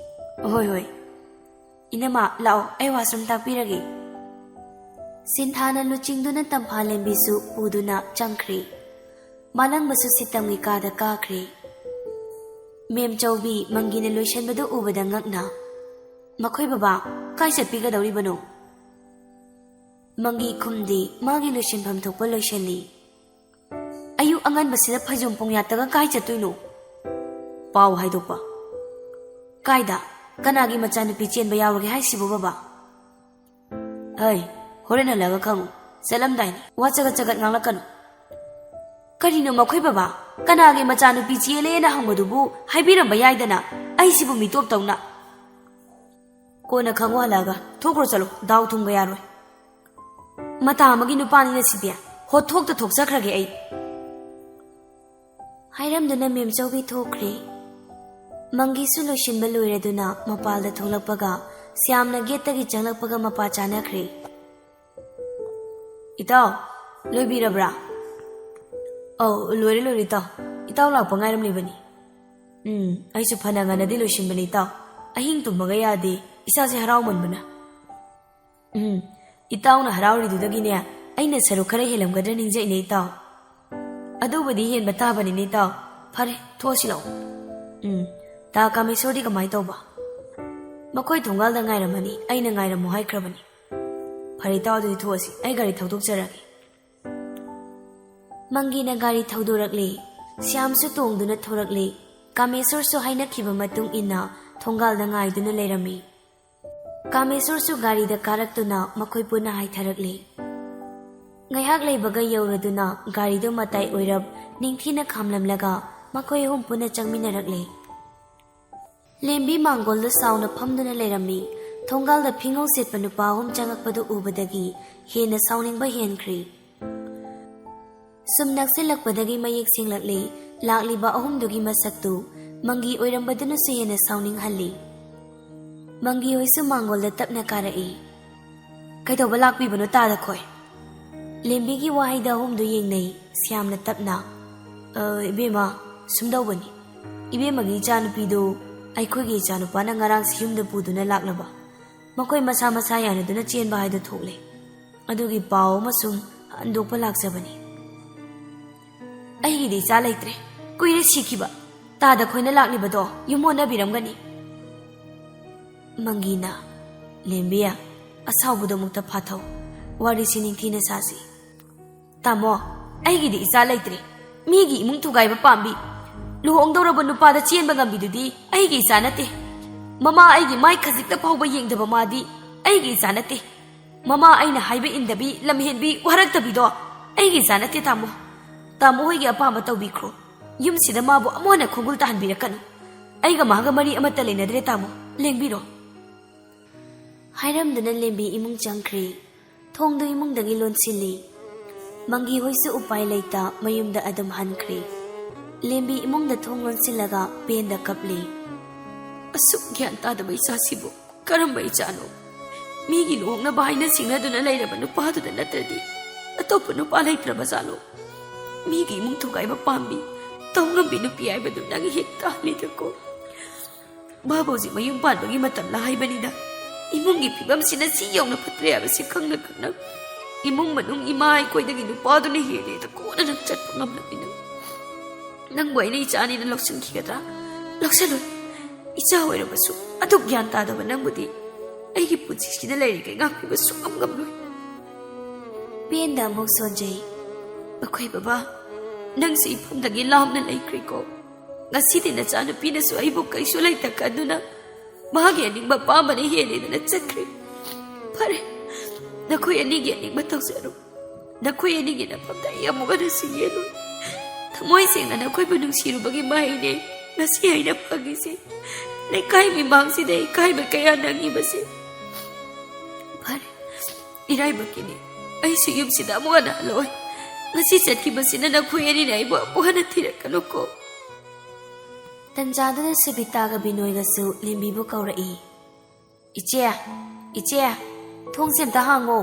"ꯍꯣꯏ, ꯍꯣꯏ꯫ ꯏꯅꯝꯃ, ꯂꯥꯛꯑꯣ, ꯑꯩ ꯋꯥꯁꯔꯨꯝ ꯇꯥꯛꯄꯤꯔꯒꯦ꯫" ꯁꯤꯟꯊꯥꯅ ꯂꯨꯆꯤꯡꯗꯨꯅ ꯇꯝꯐꯥꯂꯦꯝꯕꯤꯁꯨ ꯄꯨꯗꯨꯅ ꯆꯪꯈ꯭ꯔꯦ꯫ ꯃꯥꯂꯪꯕꯁꯨ ꯁꯤꯇꯝꯒꯤ ꯀꯥꯗ ꯀꯥꯈ꯭ꯔꯦ꯫ ꯃꯦꯝ ꯆꯧꯕꯤ ꯃꯪꯒꯤꯅ ꯂꯣꯏꯁꯟꯕꯗꯨ ꯎꯕꯗ ꯉꯛꯅ, "ꯃꯈꯣꯏ ꯕꯕꯥ ꯀꯥꯏ ꯆꯠꯄꯤꯒꯗꯧꯔꯤꯕꯅꯣ?" ꯃꯪꯒꯤ ꯈꯨꯝꯗꯦ, ꯃꯥꯒꯤ ꯂꯣꯏꯁꯤꯟꯐꯝ ꯊꯣꯛꯄ ꯂꯣꯏꯁꯤꯜꯂꯤ꯫ "ꯑꯌꯨꯛ ꯑꯉꯟꯕꯁꯤꯗ ꯐꯩꯖꯣꯝ ꯄꯨꯡꯌꯥꯠꯇꯒ ꯀꯥꯏ ꯆꯠꯇꯣꯏꯅꯣ?" "ꯄꯥꯎ ꯍꯥꯏꯗꯣꯛꯄ꯫" "ꯀꯥꯏꯗ? ꯀꯅꯥꯒꯤ ꯃꯆꯥꯅꯨꯄꯤ ꯆꯦꯟꯕ ꯌꯥꯎꯔꯒꯦ ꯍꯥꯏꯁꯤꯕꯣ ꯕꯕꯥ?" "ꯍꯩ, ꯍꯣꯔꯦꯟ ꯍꯜꯂꯛꯑꯒ ꯈꯪꯉꯨ꯫ ꯆꯠꯂꯝꯗꯥꯏꯅꯤ, ꯋꯥ ꯆꯒꯠ ꯆꯒꯠ ꯉꯥꯡꯂꯛꯀꯅꯨ꯫ ꯀꯔꯤꯅꯣ ꯃꯈꯣꯏ ꯕꯕꯥ? ꯀꯅꯥꯒꯤ ꯃꯆꯥꯅꯨꯄꯤ ꯆꯦꯜꯂꯦꯅ ꯍꯪꯕꯗꯨꯕꯨ ꯍꯥꯏꯕꯤꯔꯝꯕ ꯌꯥꯏꯗꯅ, ꯑꯩꯁꯤꯕꯨ ꯃꯤꯇꯣꯞ ꯇꯧꯅ꯫ ꯀꯣꯟꯅ ꯈꯪꯉꯨ ꯍꯜꯂꯛꯑꯒ꯫ ꯊꯣꯛꯈ꯭ꯔꯣ ꯆꯠꯂꯣ, ꯗꯥꯎ ꯊꯨꯝꯒ ꯌꯥꯔꯣꯏ꯫ ꯃꯇꯥ ꯑꯃꯒꯤ ꯅꯨꯄꯥꯅꯤꯅ ꯁꯤꯗꯤ꯫ ꯍꯣ, ꯊꯣꯛꯇ ꯊꯣꯛꯆꯈ꯭ꯔꯒꯦ ꯑꯩ꯫ ꯍꯥꯏꯔꯝꯗꯨꯅ ꯃꯦꯝꯆꯧꯕꯤ ꯊꯣꯛꯈ꯭ꯔꯦ꯫ ꯃꯪꯒꯤꯁꯨ ꯂꯣꯏꯁꯤꯟꯕ ꯂꯣꯏꯔꯗꯨꯅ ꯃꯄꯥꯜꯗ ꯊꯣꯛꯂꯛꯄꯒ ꯁ꯭ꯌꯥꯝꯅ ꯒꯦꯠꯇꯒꯤ ꯆꯪꯂꯛꯄꯒ ꯃꯄꯥ ꯆꯥꯅꯈ꯭ꯔꯦ꯫ "ꯏꯇꯥꯎ, ꯂꯣꯏꯕꯤꯔꯕ꯭ꯔꯥ?" "ꯑꯧ, ꯂꯣꯏꯔꯦ, ꯂꯣꯏꯔꯦ, ꯏꯇꯥꯎ꯫ ꯏꯇꯥꯎ ꯂꯥꯛꯄ ꯉꯥꯏꯔꯝꯂꯤꯕꯅꯤ꯫" "ꯎꯝ, ꯑꯩꯁꯨ ꯐꯅ ꯉꯟꯅꯗꯤ ꯂꯣꯏꯁꯤꯟꯕꯅꯤ, ꯏꯇꯥꯎ꯫ ꯑꯍꯤꯡ ꯇꯨꯝꯕꯒ ꯌꯥꯗꯦ, ꯏꯁꯥꯁꯦ ꯍꯔꯥꯎꯃꯟꯕꯅ꯫" "ꯎꯝ, ꯏꯇꯥꯎꯅ ꯍꯔꯥꯎꯔꯤꯗꯨꯗꯒꯤꯅꯦ, ꯑꯩꯅ ꯁꯔꯨꯛ ꯈꯔ ꯍꯦꯜꯂꯝꯒꯗ꯭ꯔꯥ ꯅꯤꯡꯖꯩꯅꯦ, ꯏꯇꯥꯎ꯫" "ꯑꯗꯨꯕꯨꯗꯤ ꯍꯦꯟꯕ ꯇꯥꯕꯅꯤꯅꯦ, ꯏꯇꯥꯎ꯫ ꯐꯔꯦ, ꯊꯣꯛꯑꯁꯤ ꯂꯥꯛꯑꯣ꯫" "ꯎꯝ, ꯇꯥ ꯀꯥꯃꯦꯁꯣꯔꯗꯤ ꯀꯃꯥꯏ ꯇꯧꯕ?" "ꯃꯈꯣꯏ ꯊꯣꯡꯒꯥꯜꯗ ꯉꯥꯏꯔꯝꯃꯅꯤ, ꯑꯩꯅ ꯉꯥꯏꯔꯝꯃꯣ ꯍꯥꯏꯈ꯭ꯔꯕꯅꯤ꯫" "ꯐꯔꯦ, ꯏꯇꯥꯎ, ꯑꯗꯨꯗꯤ ꯊꯣꯛꯑꯁꯤ, ꯑꯩ ꯒꯥꯔꯤ ꯊꯧꯗꯣꯛꯆꯔꯒꯦ꯫" ꯃꯪꯒꯤꯅ ꯒꯥꯔꯤ ꯊꯧꯗꯣꯔꯛꯂꯦ꯫ ꯁ꯭ꯌꯥꯝꯁꯨ ꯇꯣꯡꯗꯨꯅ ꯊꯣꯔꯛꯂꯦ꯫ ꯀꯥꯃꯦꯁꯣꯔꯁꯨ ꯍꯥꯏꯅꯈꯤꯕ ꯃꯇꯨꯡ ꯏꯟꯅ ꯊꯣꯡꯒꯥꯜꯗ ꯉꯥꯏꯗꯨꯅ ꯂꯩꯔꯝꯃꯤ꯫ ꯀꯥꯃꯦꯁꯣꯔꯁꯨ ꯒꯥꯔꯤꯗ ꯀꯥꯔꯛꯇꯨꯅ ꯃꯈꯣꯏ ꯄꯨꯟꯅ ꯍꯥꯏꯊꯔꯛꯂꯦ꯫ ꯉꯥꯏꯍꯥꯛ ꯂꯩꯕꯒ ꯌꯧꯔꯗꯨꯅ ꯒꯥꯔꯤꯗꯨ ꯃꯇꯥꯏ ꯑꯣꯏꯔꯞ ꯅꯤꯡꯊꯤꯅ ꯈꯥꯝꯂꯝꯂꯒ ꯃꯈꯣꯏ ꯑꯍꯨꯝ ꯄꯨꯟꯅ ꯆꯪꯃꯤꯟꯅꯔꯛꯂꯦ꯫ ꯂꯦꯝꯕꯤ ꯃꯥꯡꯒꯣꯜꯗ ꯁꯥꯎꯅ ꯐꯝꯗꯨꯅ ꯂꯩꯔꯝꯃꯤ꯫ ꯊꯣꯡꯒꯥꯜꯗ ꯐꯤꯉꯧ ꯁꯦꯠꯄ ꯅꯨꯄꯥ ꯑꯍꯨꯝ ꯆꯪꯉꯛꯄꯗꯨ ꯎꯕꯗꯒꯤ ꯍꯦꯟꯅ ꯁꯥꯎꯅꯤꯡꯕ ꯍꯦꯟꯈ꯭ꯔꯦ꯫ ꯁꯨꯝ ꯅꯛꯁꯤꯜꯂꯛꯄꯗꯒꯤ ꯃꯌꯦꯛ ꯁꯦꯡꯂꯛꯂꯦ꯫ ꯂꯥꯛꯂꯤꯕ ꯑꯍꯨꯝꯗꯨꯒꯤ ꯃꯁꯛꯇꯨ ꯃꯪꯒꯤ ꯑꯣꯏꯔꯝꯕꯗꯨꯅꯁꯨ ꯍꯦꯟꯅ ꯁꯥꯎꯅꯤꯡꯍꯜꯂꯤ꯫ ꯃꯪꯒꯤ ꯍꯣꯏꯁꯨ ꯃꯥꯡꯒꯣꯜꯗ ꯇꯞꯅ ꯀꯥꯔꯛꯏ꯫ "ꯀꯩꯗꯧꯕ ꯂꯥꯛꯄꯤꯕꯅꯣ ꯇꯥꯗ ꯈꯣꯏ?" ꯂꯦꯝꯕꯤꯒꯤ ꯋꯥꯍꯩꯗ ꯑꯍꯨꯝꯗꯨ ꯌꯦꯡꯅꯩ꯫ ꯁ꯭ꯌꯥꯝꯅ ꯇꯞꯅ, "ꯑ, ꯏꯕꯦꯝꯃ, ꯁꯨꯝꯗꯧꯕꯅꯤ꯫ ꯏꯕꯦꯝꯃꯒꯤ ꯏꯆꯥꯅꯨꯄꯤꯗꯨ ꯑꯩꯈꯣꯏꯒꯤ ꯏꯆꯥꯅꯨꯄꯥꯅ ꯉꯔꯥꯡꯁꯤ ꯌꯨꯝꯗ ꯄꯨꯗꯨꯅ ꯂꯥꯛꯂꯕ꯫ ꯃꯈꯣꯏ ꯃꯁꯥ ꯃꯁꯥ ꯌꯥꯅꯗꯨꯅ ꯆꯦꯟꯕ ꯍꯥꯏꯗꯨ ꯊꯣꯛꯂꯦ꯫ ꯑꯗꯨꯒꯤ ꯄꯥꯎ ꯑꯃꯁꯨꯡ ꯍꯟꯗꯣꯛꯄ ꯂꯥꯛꯆꯕꯅꯤ꯫" "ꯑꯩꯒꯤꯗꯤ ꯏꯆꯥ ꯂꯩꯇ꯭ꯔꯦ꯫ ꯀꯨꯏꯔꯦ ꯁꯤꯈꯤꯕ꯫ ꯇꯥꯗ ꯈꯣꯏꯅ ꯂꯥꯛꯂꯤꯕꯗꯣ ꯌꯨꯝ ꯑꯣꯟꯅꯕꯤꯔꯝꯒꯅꯤ꯫" ꯃꯪꯒꯤꯅ, "ꯂꯦꯝꯕꯤ, ꯑꯁꯥꯎꯕꯗꯣ ꯑꯃꯨꯛꯇ ꯐꯥꯊꯧ꯫ ꯋꯥꯔꯤꯁꯤ ꯅꯤꯡꯊꯤꯅ ꯁꯥꯁꯤ꯫" "ꯇꯥꯃꯣ, ꯑꯩꯒꯤꯗꯤ ꯏꯆꯥ ꯂꯩꯇ꯭ꯔꯦ꯫ ꯃꯤꯒꯤ ꯏꯃꯨꯡ ꯊꯨꯒꯥꯏꯕ ꯄꯥꯝꯕꯤ, ꯂꯨꯍꯣꯡꯗꯧꯔꯕ ꯅꯨꯄꯥꯗ ꯆꯦꯟꯕ ꯉꯝꯕꯤꯗꯨꯗꯤ ꯑꯩꯒꯤ ꯏꯆꯥ ꯅꯠꯇꯦ꯫ ꯃꯃꯥ ꯑꯩꯒꯤ ꯃꯥꯏ ꯈꯖꯤꯛꯇ ꯐꯥꯎꯕ ꯌꯦꯡꯗꯕ ꯃꯥꯗꯤ ꯑꯩꯒꯤ ꯏꯆꯥ ꯅꯠꯇꯦ꯫ ꯃꯃꯥ ꯑꯩꯅ ꯍꯥꯏꯕ ꯏꯟꯗꯕꯤ, ꯂꯝꯍꯦꯟꯕꯤ, ꯋꯥꯔꯛꯇꯕꯤꯗꯣ ꯑꯩꯒꯤ ꯏꯆꯥ ꯅꯠꯇꯦ, ꯇꯥꯃꯣ꯫ ꯇꯥꯃꯣ ꯍꯣꯏꯒꯤ ꯑꯄꯥꯝꯕ ꯇꯧꯕꯤꯈ꯭ꯔꯣ꯫ ꯌꯨꯝꯁꯤꯗ ꯃꯥꯕꯨ ꯑꯃꯨꯛ ꯍꯟꯅ ꯈꯣꯡꯒꯨꯜ ꯇꯥꯍꯟꯕꯤꯔꯛꯀꯅꯨ꯫ ꯑꯩꯒ ꯃꯥꯒ ꯃꯔꯤ ꯑꯃꯠꯇ ꯂꯩꯅꯗ꯭ꯔꯦ, ꯇꯥꯃꯣ꯫ ꯂꯦꯡꯕꯤꯔꯣ꯫ ꯍꯥꯏꯔꯝꯗꯨꯅ ꯂꯦꯝꯕꯤ ꯏꯃꯨꯡ ꯆꯪꯈ꯭ꯔꯦ꯫ ꯊꯣꯡꯗꯨ ꯏꯃꯨꯡꯗꯒꯤ ꯂꯣꯟꯁꯤꯜꯂꯤ꯫ ꯃꯪꯒꯤ ꯍꯣꯏꯁꯨ ꯎꯄꯥꯏ ꯂꯩꯇ ꯃꯌꯨꯝꯗ ꯑꯗꯨꯝ ꯍꯟꯈ꯭ꯔꯦ꯫ ꯂꯦꯝꯕꯤ ꯏꯃꯨꯡꯗ ꯊꯣꯡ ꯂꯣꯟꯁꯤꯜꯂꯒ ꯄꯦꯟꯗ ꯀꯞꯂꯤ꯫ ꯑꯁꯨꯛ ꯒ꯭ꯌꯥꯟ ꯇꯥꯗꯕ ꯏꯆꯥꯁꯤꯕꯨ ꯀꯔꯝꯕ ꯏꯆꯥꯅꯣ? ꯃꯤꯒꯤ ꯂꯨꯍꯣꯡꯅꯕ ꯍꯥꯏꯅ ꯁꯤꯡꯅꯗꯨꯅ ꯂꯩꯔꯕ ꯅꯨꯄꯥꯗꯨꯗ ꯅꯠꯇ꯭ꯔꯗꯤ ꯑꯇꯣꯞꯄ ꯅꯨꯄꯥ ꯂꯩꯇ꯭ꯔꯕ ꯖꯥꯠꯂꯣ? ꯃꯤꯒꯤ ꯏꯃꯨꯡ ꯊꯨꯒꯥꯏꯕ ꯄꯥꯝꯕꯤ, ꯇꯧ ꯉꯝꯕꯤ ꯅꯨꯄꯤ ꯍꯥꯏꯕꯗꯨ ꯅꯪ ꯍꯦꯛ ꯇꯥꯍꯜꯂꯤꯗꯀꯣ꯫ ꯃꯥꯕꯨ ꯍꯧꯖꯤꯛ ꯃꯌꯨꯝ ꯄꯥꯟꯕꯒꯤ ꯃꯇꯝꯂ ꯍꯥꯏꯕꯅꯤꯗ꯫ ꯏꯃꯨꯡꯒꯤ ꯐꯤꯕꯝꯁꯤꯅ ꯁꯤ ꯌꯧꯅ ꯐꯠꯇ꯭ꯔꯦ ꯍꯥꯏꯕꯁꯤ ꯈꯪꯅ ꯈꯪꯅ ꯏꯃꯨꯡ ꯃꯅꯨꯡ ꯏꯃꯥ ꯑꯩꯈꯣꯏꯗꯒꯤ ꯅꯨꯄꯥꯗꯨꯅ ꯍꯦꯜꯂꯦꯗ ꯀꯣꯟꯅ ꯅꯪ ꯆꯠꯄ ꯉꯝꯂꯕꯅꯤ꯫ ꯅꯪ, ꯅꯪꯕꯨ ꯑꯩꯅ ꯏꯆꯥꯅꯤꯅ ꯂꯧꯁꯤꯟꯈꯤꯒꯗ꯭ꯔꯥ? ꯂꯧꯁꯤꯜꯂꯣꯏ꯫ ꯏꯆꯥ ꯑꯣꯏꯔꯕꯁꯨ ꯑꯗꯨꯛ ꯒ꯭ꯌꯥꯟ ꯇꯥꯗꯕ ꯅꯪꯕꯨꯗꯤ ꯑꯩꯒꯤ ꯄꯨꯟꯁꯤꯁꯤꯗ ꯂꯩꯔꯤꯈꯩ ꯉꯥꯛꯄꯤꯕ ꯁꯨꯡꯉꯝ ꯉꯝꯂꯣꯏ꯫ ꯄꯦꯟꯗ ꯑꯃꯨꯛ ꯁꯣꯟꯖꯩ꯫ ꯑꯩꯈꯣꯏ ꯕꯕꯥ, ꯅꯪꯁꯨ ꯏꯐꯝꯗꯒꯤ ꯂꯥꯞꯅ ꯂꯩꯈ꯭ꯔꯦꯀꯣ꯫ ꯉꯁꯤꯗꯤ ꯅꯆꯥꯅꯨꯄꯤꯅꯁꯨ ꯑꯩꯕꯨ ꯀꯩꯁꯨ ꯂꯩꯇ ꯈꯟꯗꯨꯅ ꯃꯥꯒꯤ ꯑꯅꯤꯡꯕ ꯑꯄꯥꯝꯕꯅ ꯍꯦꯜꯂꯦꯗꯅ ꯆꯠꯈ꯭ꯔꯦ꯫ ꯐꯔꯦ, ꯅꯈꯣꯏ ꯑꯅꯤꯒꯤ ꯑꯅꯤꯡꯕ ꯇꯧꯖꯔꯣ꯫ ꯅꯈꯣꯏ ꯑꯅꯤꯒꯤ ꯅꯐꯝꯗ ꯑꯩ ꯑꯃꯨꯛ ꯍꯟꯅ ꯁꯤꯡꯌꯦꯜꯂꯣꯏ꯫ ꯊꯃꯣꯏ ꯁꯦꯡꯅ ꯅꯈꯣꯏꯕꯨ ꯅꯨꯡꯁꯤꯔꯨꯕꯒꯤ ꯃꯍꯩꯅꯦ ꯉꯁꯤ ꯑꯩꯅ ꯐꯪꯉꯤꯁꯦ꯫ ꯂꯩꯀꯥꯏ ꯃꯤꯃꯥꯡꯁꯤꯗ ꯏꯀꯥꯏꯕ ꯀꯌꯥ ꯅꯪꯉꯤꯕꯁꯦ꯫ ꯐꯔꯦ, ꯏꯔꯥꯏꯕꯛꯀꯤꯅꯤ꯫ ꯑꯩꯁꯨ ꯌꯨꯝꯁꯤꯗ ꯑꯃꯨꯛ ꯍꯟꯅ ꯍꯜꯂꯛꯑꯣꯏ꯫ ꯉꯁꯤ ꯆꯠꯈꯤꯕꯁꯤꯅ ꯅꯈꯣꯏ ꯑꯅꯤꯅ ꯑꯩꯕꯨ ꯑꯃꯨꯛ ꯍꯟꯅ ꯊꯤꯔꯛꯀꯅꯨꯀꯣ꯫ ꯇꯟꯖꯥꯗꯨꯗ ꯁꯕꯤꯇꯥꯒ ꯕꯤꯅꯣꯏꯒꯁꯨ ꯂꯦꯝꯕꯤꯕꯨ ꯀꯧꯔꯛꯏ꯫ "ꯏꯆꯦ, ꯏꯆꯦ, ꯊꯣꯡꯁꯦ ꯑꯝꯇ ꯍꯥꯡꯉꯣ꯫"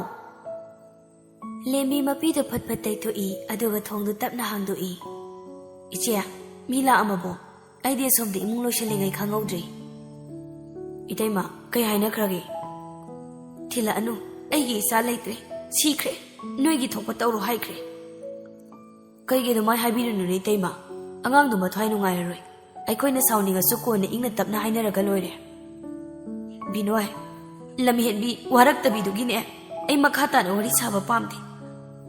ꯂꯦꯝꯕꯤ ꯃꯄꯤꯗꯨ ꯐꯠ ꯐꯠ ꯇꯩꯊꯣꯛꯏ, ꯑꯗꯨꯒ ꯊꯣꯡꯗꯨ ꯇꯞꯅ ꯍꯥꯡꯗꯣꯛꯏ꯫ "ꯏꯆꯦ, ꯃꯤ ꯂꯥꯛꯑꯝꯃꯕꯣ? ꯑꯩꯗꯤ ꯑꯁꯣꯝꯗ ꯏꯃꯨꯡ ꯂꯣꯏꯁꯤꯜꯂꯤꯉꯩ ꯈꯪꯍꯧꯗ꯭ꯔꯦ꯫" "ꯏꯇꯩꯃ, ꯀꯩ ꯍꯥꯏꯅꯈ꯭ꯔꯒꯦ?" "ꯊꯤꯜꯂꯛꯑꯅꯨ, ꯑꯩꯒꯤ ꯏꯆꯥ ꯂꯩꯇ꯭ꯔꯦ, ꯁꯤꯈ꯭ꯔꯦ, ꯅꯣꯏꯒꯤ ꯊꯣꯛꯄ ꯇꯧꯔꯣ ꯍꯥꯏꯈ꯭ꯔꯦ꯫" "ꯀꯩꯒꯤ ꯑꯗꯨꯃꯥꯏꯅ ꯍꯥꯏꯕꯤꯔꯤꯅꯣꯅꯦ ꯏꯇꯩꯃ? ꯑꯉꯥꯡꯗꯨ ꯃꯊ꯭ꯋꯥꯏ ꯅꯨꯡꯉꯥꯏꯔꯔꯣꯏ꯫ ꯑꯩꯈꯣꯏꯅ ꯁꯥꯎꯅꯤꯡꯉꯁꯨ ꯀꯣꯟꯅ ꯏꯪꯅ ꯇꯞꯅ ꯍꯥꯏꯅꯔꯒ ꯂꯣꯏꯔꯦ꯫" "ꯕꯤꯅꯣꯏ, ꯂꯝꯍꯦꯟꯕꯤ, ꯋꯥꯔꯛꯇꯕꯤꯗꯨꯒꯤꯅꯦ ꯑꯩ ꯃꯈꯥ ꯇꯥꯅ ꯋꯥꯔꯤ ꯁꯥꯕ ꯄꯥꯝꯗꯦ꯫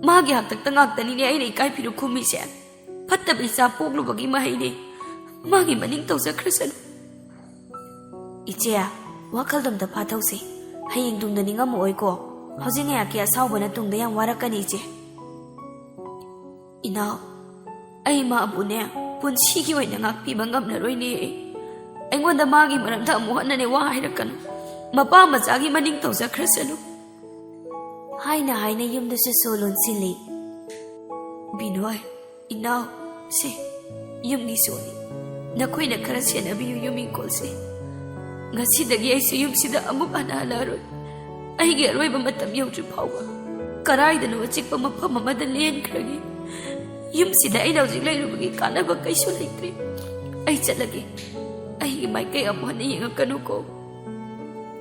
ꯃꯥꯒꯤ ꯍꯥꯛꯇꯛꯇ ꯉꯥꯛꯇꯅꯤꯅꯦ ꯑꯩꯅ ꯏꯀꯥꯏ ꯐꯤꯔꯨꯛ ꯈꯨꯝꯃꯤꯁꯦ꯫ ꯐꯠꯇꯕ ꯏꯆꯥ ꯄꯣꯛꯂꯨꯕꯒꯤ ꯃꯍꯩꯅꯦ꯫ ꯃꯥꯒꯤ ꯃꯅꯤꯡ ꯇꯧꯖꯈ꯭ꯔꯁꯅꯨ꯫" "ꯏꯆꯦ, ꯋꯥꯈꯜꯗꯣ ꯑꯝꯇ ꯐꯥꯊꯧꯁꯦ꯫ ꯍꯌꯦꯡ ꯇꯨꯡꯗ ꯅꯤꯡꯉꯝꯃꯛꯑꯣꯏꯀꯣ꯫ ꯍꯧꯖꯤꯛ ꯉꯥꯏꯍꯥꯛꯀꯤ ꯑꯁꯥꯎꯕꯅ ꯇꯨꯡꯗ ꯌꯥꯝ ꯋꯥꯔꯛꯀꯅꯤ, ꯏꯆꯦ꯫ ꯏꯅꯥꯎ, ꯑꯩ ꯃꯥꯕꯨꯅꯦ ꯄꯨꯟꯁꯤꯒꯤ ꯑꯣꯏꯅ ꯉꯥꯛꯄꯤꯕ ꯉꯝꯂꯔꯣꯏꯅꯦ꯫ ꯑꯩꯉꯣꯟꯗ ꯃꯥꯒꯤ ꯃꯔꯝꯗ ꯑꯃꯨꯛ ꯍꯟꯅꯅꯦ ꯋꯥ ꯍꯥꯏꯔꯛꯀꯅꯨ꯫ ꯃꯄꯥ ꯃꯆꯥꯒꯤ ꯃꯅꯤꯡ ꯇꯧꯖꯈ꯭ꯔꯁꯅꯨ꯫ ꯍꯥꯏꯅ ꯍꯥꯏꯅ ꯌꯨꯝꯗꯁꯨ ꯁꯣ ꯂꯣꯟꯁꯤꯜꯂꯤ꯫ ꯕꯤꯅꯣꯏ, ꯏꯅꯥꯎ, ꯁꯦ, ꯌꯨꯝꯒꯤ ꯁꯣꯅꯤ꯫ ꯅꯈꯣꯏꯅ ꯈꯔ ꯁꯦꯟꯅꯕꯤꯌꯨ ꯌꯨꯝ ꯏꯪꯈꯣꯜꯁꯦ꯫ ꯉꯁꯤꯗꯒꯤ ꯑꯩꯁꯨ ꯌꯨꯝꯁꯤꯗ ꯑꯃꯨꯛ ꯍꯟꯅ ꯍꯜꯂꯛꯑꯔꯣꯏ꯫ ꯑꯩꯒꯤ ꯑꯔꯣꯏꯕ ꯃꯇꯝ ꯌꯧꯗ꯭ꯔꯤ ꯐꯥꯎꯕ ꯀꯗꯥꯏꯗꯅꯣ ꯑꯆꯤꯛꯄ ꯃꯐꯝ ꯑꯃꯗ ꯂꯦꯟꯈ꯭ꯔꯒꯦ꯫ ꯌꯨꯝꯁꯤꯗ ꯑꯩꯅ ꯍꯧꯖꯤꯛ ꯂꯩꯔꯨꯕꯒꯤ ꯀꯥꯟꯅꯕ ꯀꯩꯁꯨ ꯂꯩꯇ꯭ꯔꯦ꯫ ꯑꯩ ꯆꯠꯂꯒꯦ꯫ ꯑꯩꯒꯤ ꯃꯥꯏꯀꯩ ꯑꯃꯨꯛ ꯍꯟꯅ ꯌꯦꯡꯉꯛꯀꯅꯨꯀꯣ꯫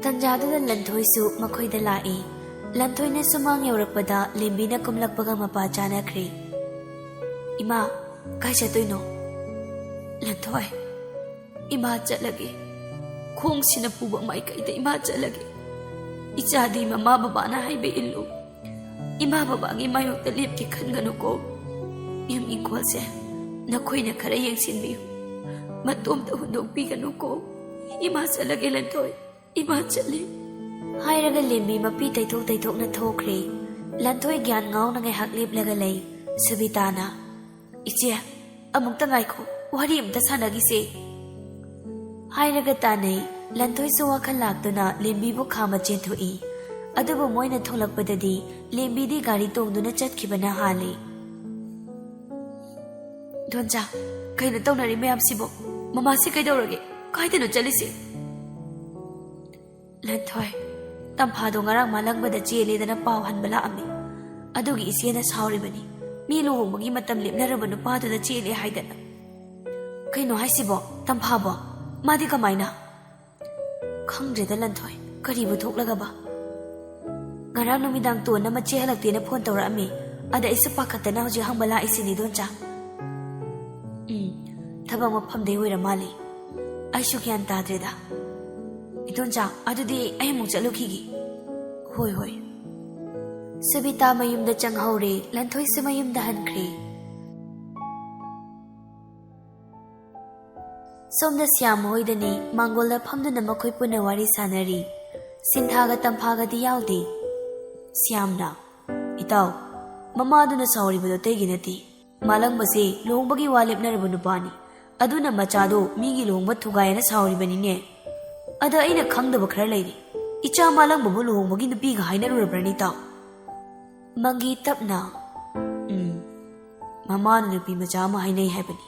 ꯇꯟꯖꯥꯗꯨꯗ ꯂꯟꯊꯣꯏꯁꯨ ꯃꯈꯣꯏꯗ ꯂꯥꯛꯏ꯫ ꯂꯟꯊꯣꯏꯅ ꯁꯨꯃꯥꯡ ꯌꯧꯔꯛꯄꯗ ꯂꯦꯝꯕꯤꯅ ꯀꯨꯝꯂꯛꯄꯒ ꯃꯄꯥ ꯆꯥꯅꯈ꯭ꯔꯦ꯫ "ꯏꯃꯥ, ꯀꯥꯏ ꯆꯠꯇꯣꯏꯅꯣ?" "ꯂꯟꯊꯣꯏ, ꯏꯃꯥ ꯆꯠꯂꯒꯦ꯫ ꯈꯣꯡꯁꯤꯅ ꯄꯨꯕ ꯃꯥꯏꯀꯩꯗ ꯏꯃꯥ ꯆꯠꯂꯒꯦ꯫ ꯏꯆꯥꯗꯤ ꯃꯃꯥ ꯕꯕꯥꯅ ꯍꯥꯏꯕ ꯏꯜꯂꯨ꯫ ꯏꯃꯥ ꯕꯕꯥꯒꯤ ꯃꯥꯌꯣꯛꯇ ꯂꯦꯞꯀꯦ ꯈꯟꯒꯅꯨꯀꯣ꯫ ꯌꯨꯝ ꯏꯪꯈꯣꯜꯁꯦ ꯅꯈꯣꯏꯅ ꯈꯔ ꯌꯦꯡꯁꯤꯟꯕꯤꯌꯨ꯫ ꯃꯇꯣꯝꯇ ꯍꯨꯟꯗꯣꯛꯄꯤꯒꯅꯨꯀꯣ꯫ ꯏꯃꯥ ꯆꯠꯂꯒꯦ ꯂꯟꯊꯣꯏ, ꯏꯃꯥ ꯆꯠꯂꯦ꯫" ꯍꯥꯏꯔꯒ ꯂꯦꯝꯕꯤ ꯃꯄꯤ ꯇꯩꯊꯣꯛ ꯇꯩꯊꯣꯛꯅ ꯊꯣꯛꯈ꯭ꯔꯦ꯫ ꯂꯟꯊꯣꯏ ꯒ꯭ꯌꯥꯟ ꯉꯥꯎꯅ ꯉꯥꯏꯍꯥꯛ ꯂꯦꯞꯂꯒ ꯂꯩ꯫ ꯁꯨꯕꯤꯇꯥꯅ, "ꯏꯆꯦ, ꯑꯃꯨꯛꯇ ꯉꯥꯏꯈꯣ, ꯋꯥꯔꯤ ꯑꯃꯇ ꯁꯥꯟꯅꯈꯤꯁꯦ꯫" ꯍꯥꯏꯔꯒ ꯇꯥꯟꯅꯩ꯫ ꯂꯟꯊꯣꯏꯁꯨ ꯋꯥꯈꯜ ꯂꯥꯛꯇꯨꯅ ꯂꯦꯝꯕꯤꯕꯨ ꯈꯥꯝꯃ ꯆꯦꯟꯊꯣꯛꯏ꯫ ꯑꯗꯨꯕꯨ ꯃꯣꯏꯅ ꯊꯣꯛꯂꯛꯄꯗꯗꯤ ꯂꯦꯝꯕꯤꯗꯤ ꯒꯥꯔꯤ ꯇꯣꯡꯗꯨꯅ ꯆꯠꯈꯤꯕꯅ ꯍꯥꯜꯂꯤ꯫ "ꯗꯣꯟꯆꯥ, ꯀꯩꯅꯣ ꯇꯧꯅꯔꯤ ꯃꯌꯥꯝꯁꯤꯕꯣ? ꯃꯃꯥꯁꯤ ꯀꯩꯗꯧꯔꯒꯦ? ꯀꯥꯏꯗꯅꯣ ꯆꯠꯂꯤꯁꯦ?" "ꯂꯟꯊꯣꯏ, ꯇꯝꯐꯥꯗꯣ ꯉꯔꯥꯡ ꯃꯥꯂꯪꯕꯗ ꯆꯦꯜꯂꯦꯗꯅ ꯄꯥꯎ ꯍꯟꯕ ꯂꯥꯛꯑꯝꯃꯤ꯫ ꯑꯗꯨꯒꯤ ꯏꯆꯦꯅ ꯁꯥꯎꯔꯤꯕꯅꯤ꯫ ꯃꯤ ꯂꯨꯍꯣꯡꯕꯒꯤ ꯃꯇꯝ ꯂꯦꯞꯅꯔꯕ ꯅꯨꯄꯥꯗꯨꯗ ꯆꯦꯜꯂꯦ ꯍꯥꯏꯗꯅ꯫" "ꯀꯩꯅꯣ ꯍꯥꯏꯁꯤꯕꯣ? ꯇꯝꯐꯥꯕꯣ? ꯃꯥꯗꯤ ꯀꯃꯥꯏꯅ?" "ꯈꯪꯗ꯭ꯔꯦꯗ ꯂꯟꯊꯣꯏ, ꯀꯔꯤꯕꯨ ꯊꯣꯛꯂꯒꯕ? ꯉꯔꯥꯡ ꯅꯨꯃꯤꯗꯥꯡ ꯇꯣꯟꯅ ꯃꯆꯦ ꯍꯜꯂꯛꯇꯦꯅ ꯐꯣꯟ ꯇꯧꯔꯛꯑꯝꯃꯤ꯫ ꯑꯗ ꯑꯩꯁꯨ ꯄꯥꯈꯠꯇꯅ ꯍꯧꯖꯤꯛ ꯍꯪꯕ ꯂꯥꯛꯏꯁꯤꯅꯤ, ꯗꯣꯟꯆꯥ꯫" "ꯎꯝ, ꯊꯕꯛ ꯃꯐꯝꯗꯩ ꯑꯣꯏꯔ ꯃꯥꯜꯂꯤ꯫ ꯑꯩꯁꯨ ꯒ꯭ꯌꯥꯟ ꯇꯥꯗ꯭ꯔꯦꯗ꯫ ꯏꯗꯣꯟꯆꯥ, ꯑꯗꯨꯗꯤ ꯑꯩ ꯑꯃꯨꯛ ꯆꯠꯂꯨꯈꯤꯒꯦ꯫" "ꯍꯣꯏ, ꯍꯣꯏ꯫" ꯁꯨꯕꯤꯇꯥ ꯃꯌꯨꯝꯗ ꯆꯪꯍꯧꯔꯦ, ꯂꯟꯊꯣꯏꯁꯨ ꯃꯌꯨꯝꯗ ꯍꯟꯈ꯭ꯔꯦ꯫ ꯁꯣꯝꯗ ꯁ꯭ꯌꯥꯝ ꯍꯣꯏꯗꯅꯤ, ꯃꯥꯡꯒꯣꯜꯗ ꯐꯝꯗꯨꯅ ꯃꯈꯣꯏ ꯄꯨꯟꯅ ꯋꯥꯔꯤ ꯁꯥꯟꯅꯔꯤ꯫ ꯁꯤꯟꯊꯥꯒ ꯇꯝꯐꯥꯒꯗꯤ ꯌꯥꯎꯗꯦ꯫ ꯁ꯭ꯌꯥꯝꯅ, "ꯏꯇꯥꯎ, ꯃꯃꯥꯗꯨꯅ ꯁꯥꯎꯔꯤꯕꯗꯣ ꯑꯇꯩꯒꯤ ꯅꯠꯇꯦ꯫ ꯃꯥꯂꯪꯕꯁꯦ ꯂꯨꯍꯣꯡꯕꯒꯤ ꯋꯥ ꯂꯦꯞꯅꯔꯕ ꯅꯨꯄꯥꯅꯤ꯫ ꯑꯗꯨꯅ ꯃꯆꯥꯗꯣ ꯃꯤꯒꯤ ꯂꯨꯍꯣꯡꯕ ꯊꯨꯒꯥꯏꯌꯦꯅ ꯁꯥꯎꯔꯤꯕꯅꯤꯅꯦ꯫ ꯑꯗ ꯑꯩꯅ ꯈꯪꯗꯕ ꯈꯔ ꯂꯩꯔꯤ꯫ ꯏꯆꯥ ꯃꯥꯂꯪꯕꯕꯨ ꯂꯨꯍꯣꯡꯕꯒꯤ ꯅꯨꯄꯤꯒ ꯍꯥꯏꯅꯔꯨꯔꯕ꯭ꯔꯅꯤ ꯏꯇꯥꯎ?" ꯃꯪꯒꯤ ꯇꯞꯅ, "ꯎꯝ, ꯃꯃꯥꯅ ꯅꯨꯄꯤ ꯃꯆꯥ ꯑꯃ ꯍꯥꯏꯅꯩ ꯍꯥꯏꯕꯅꯤ꯫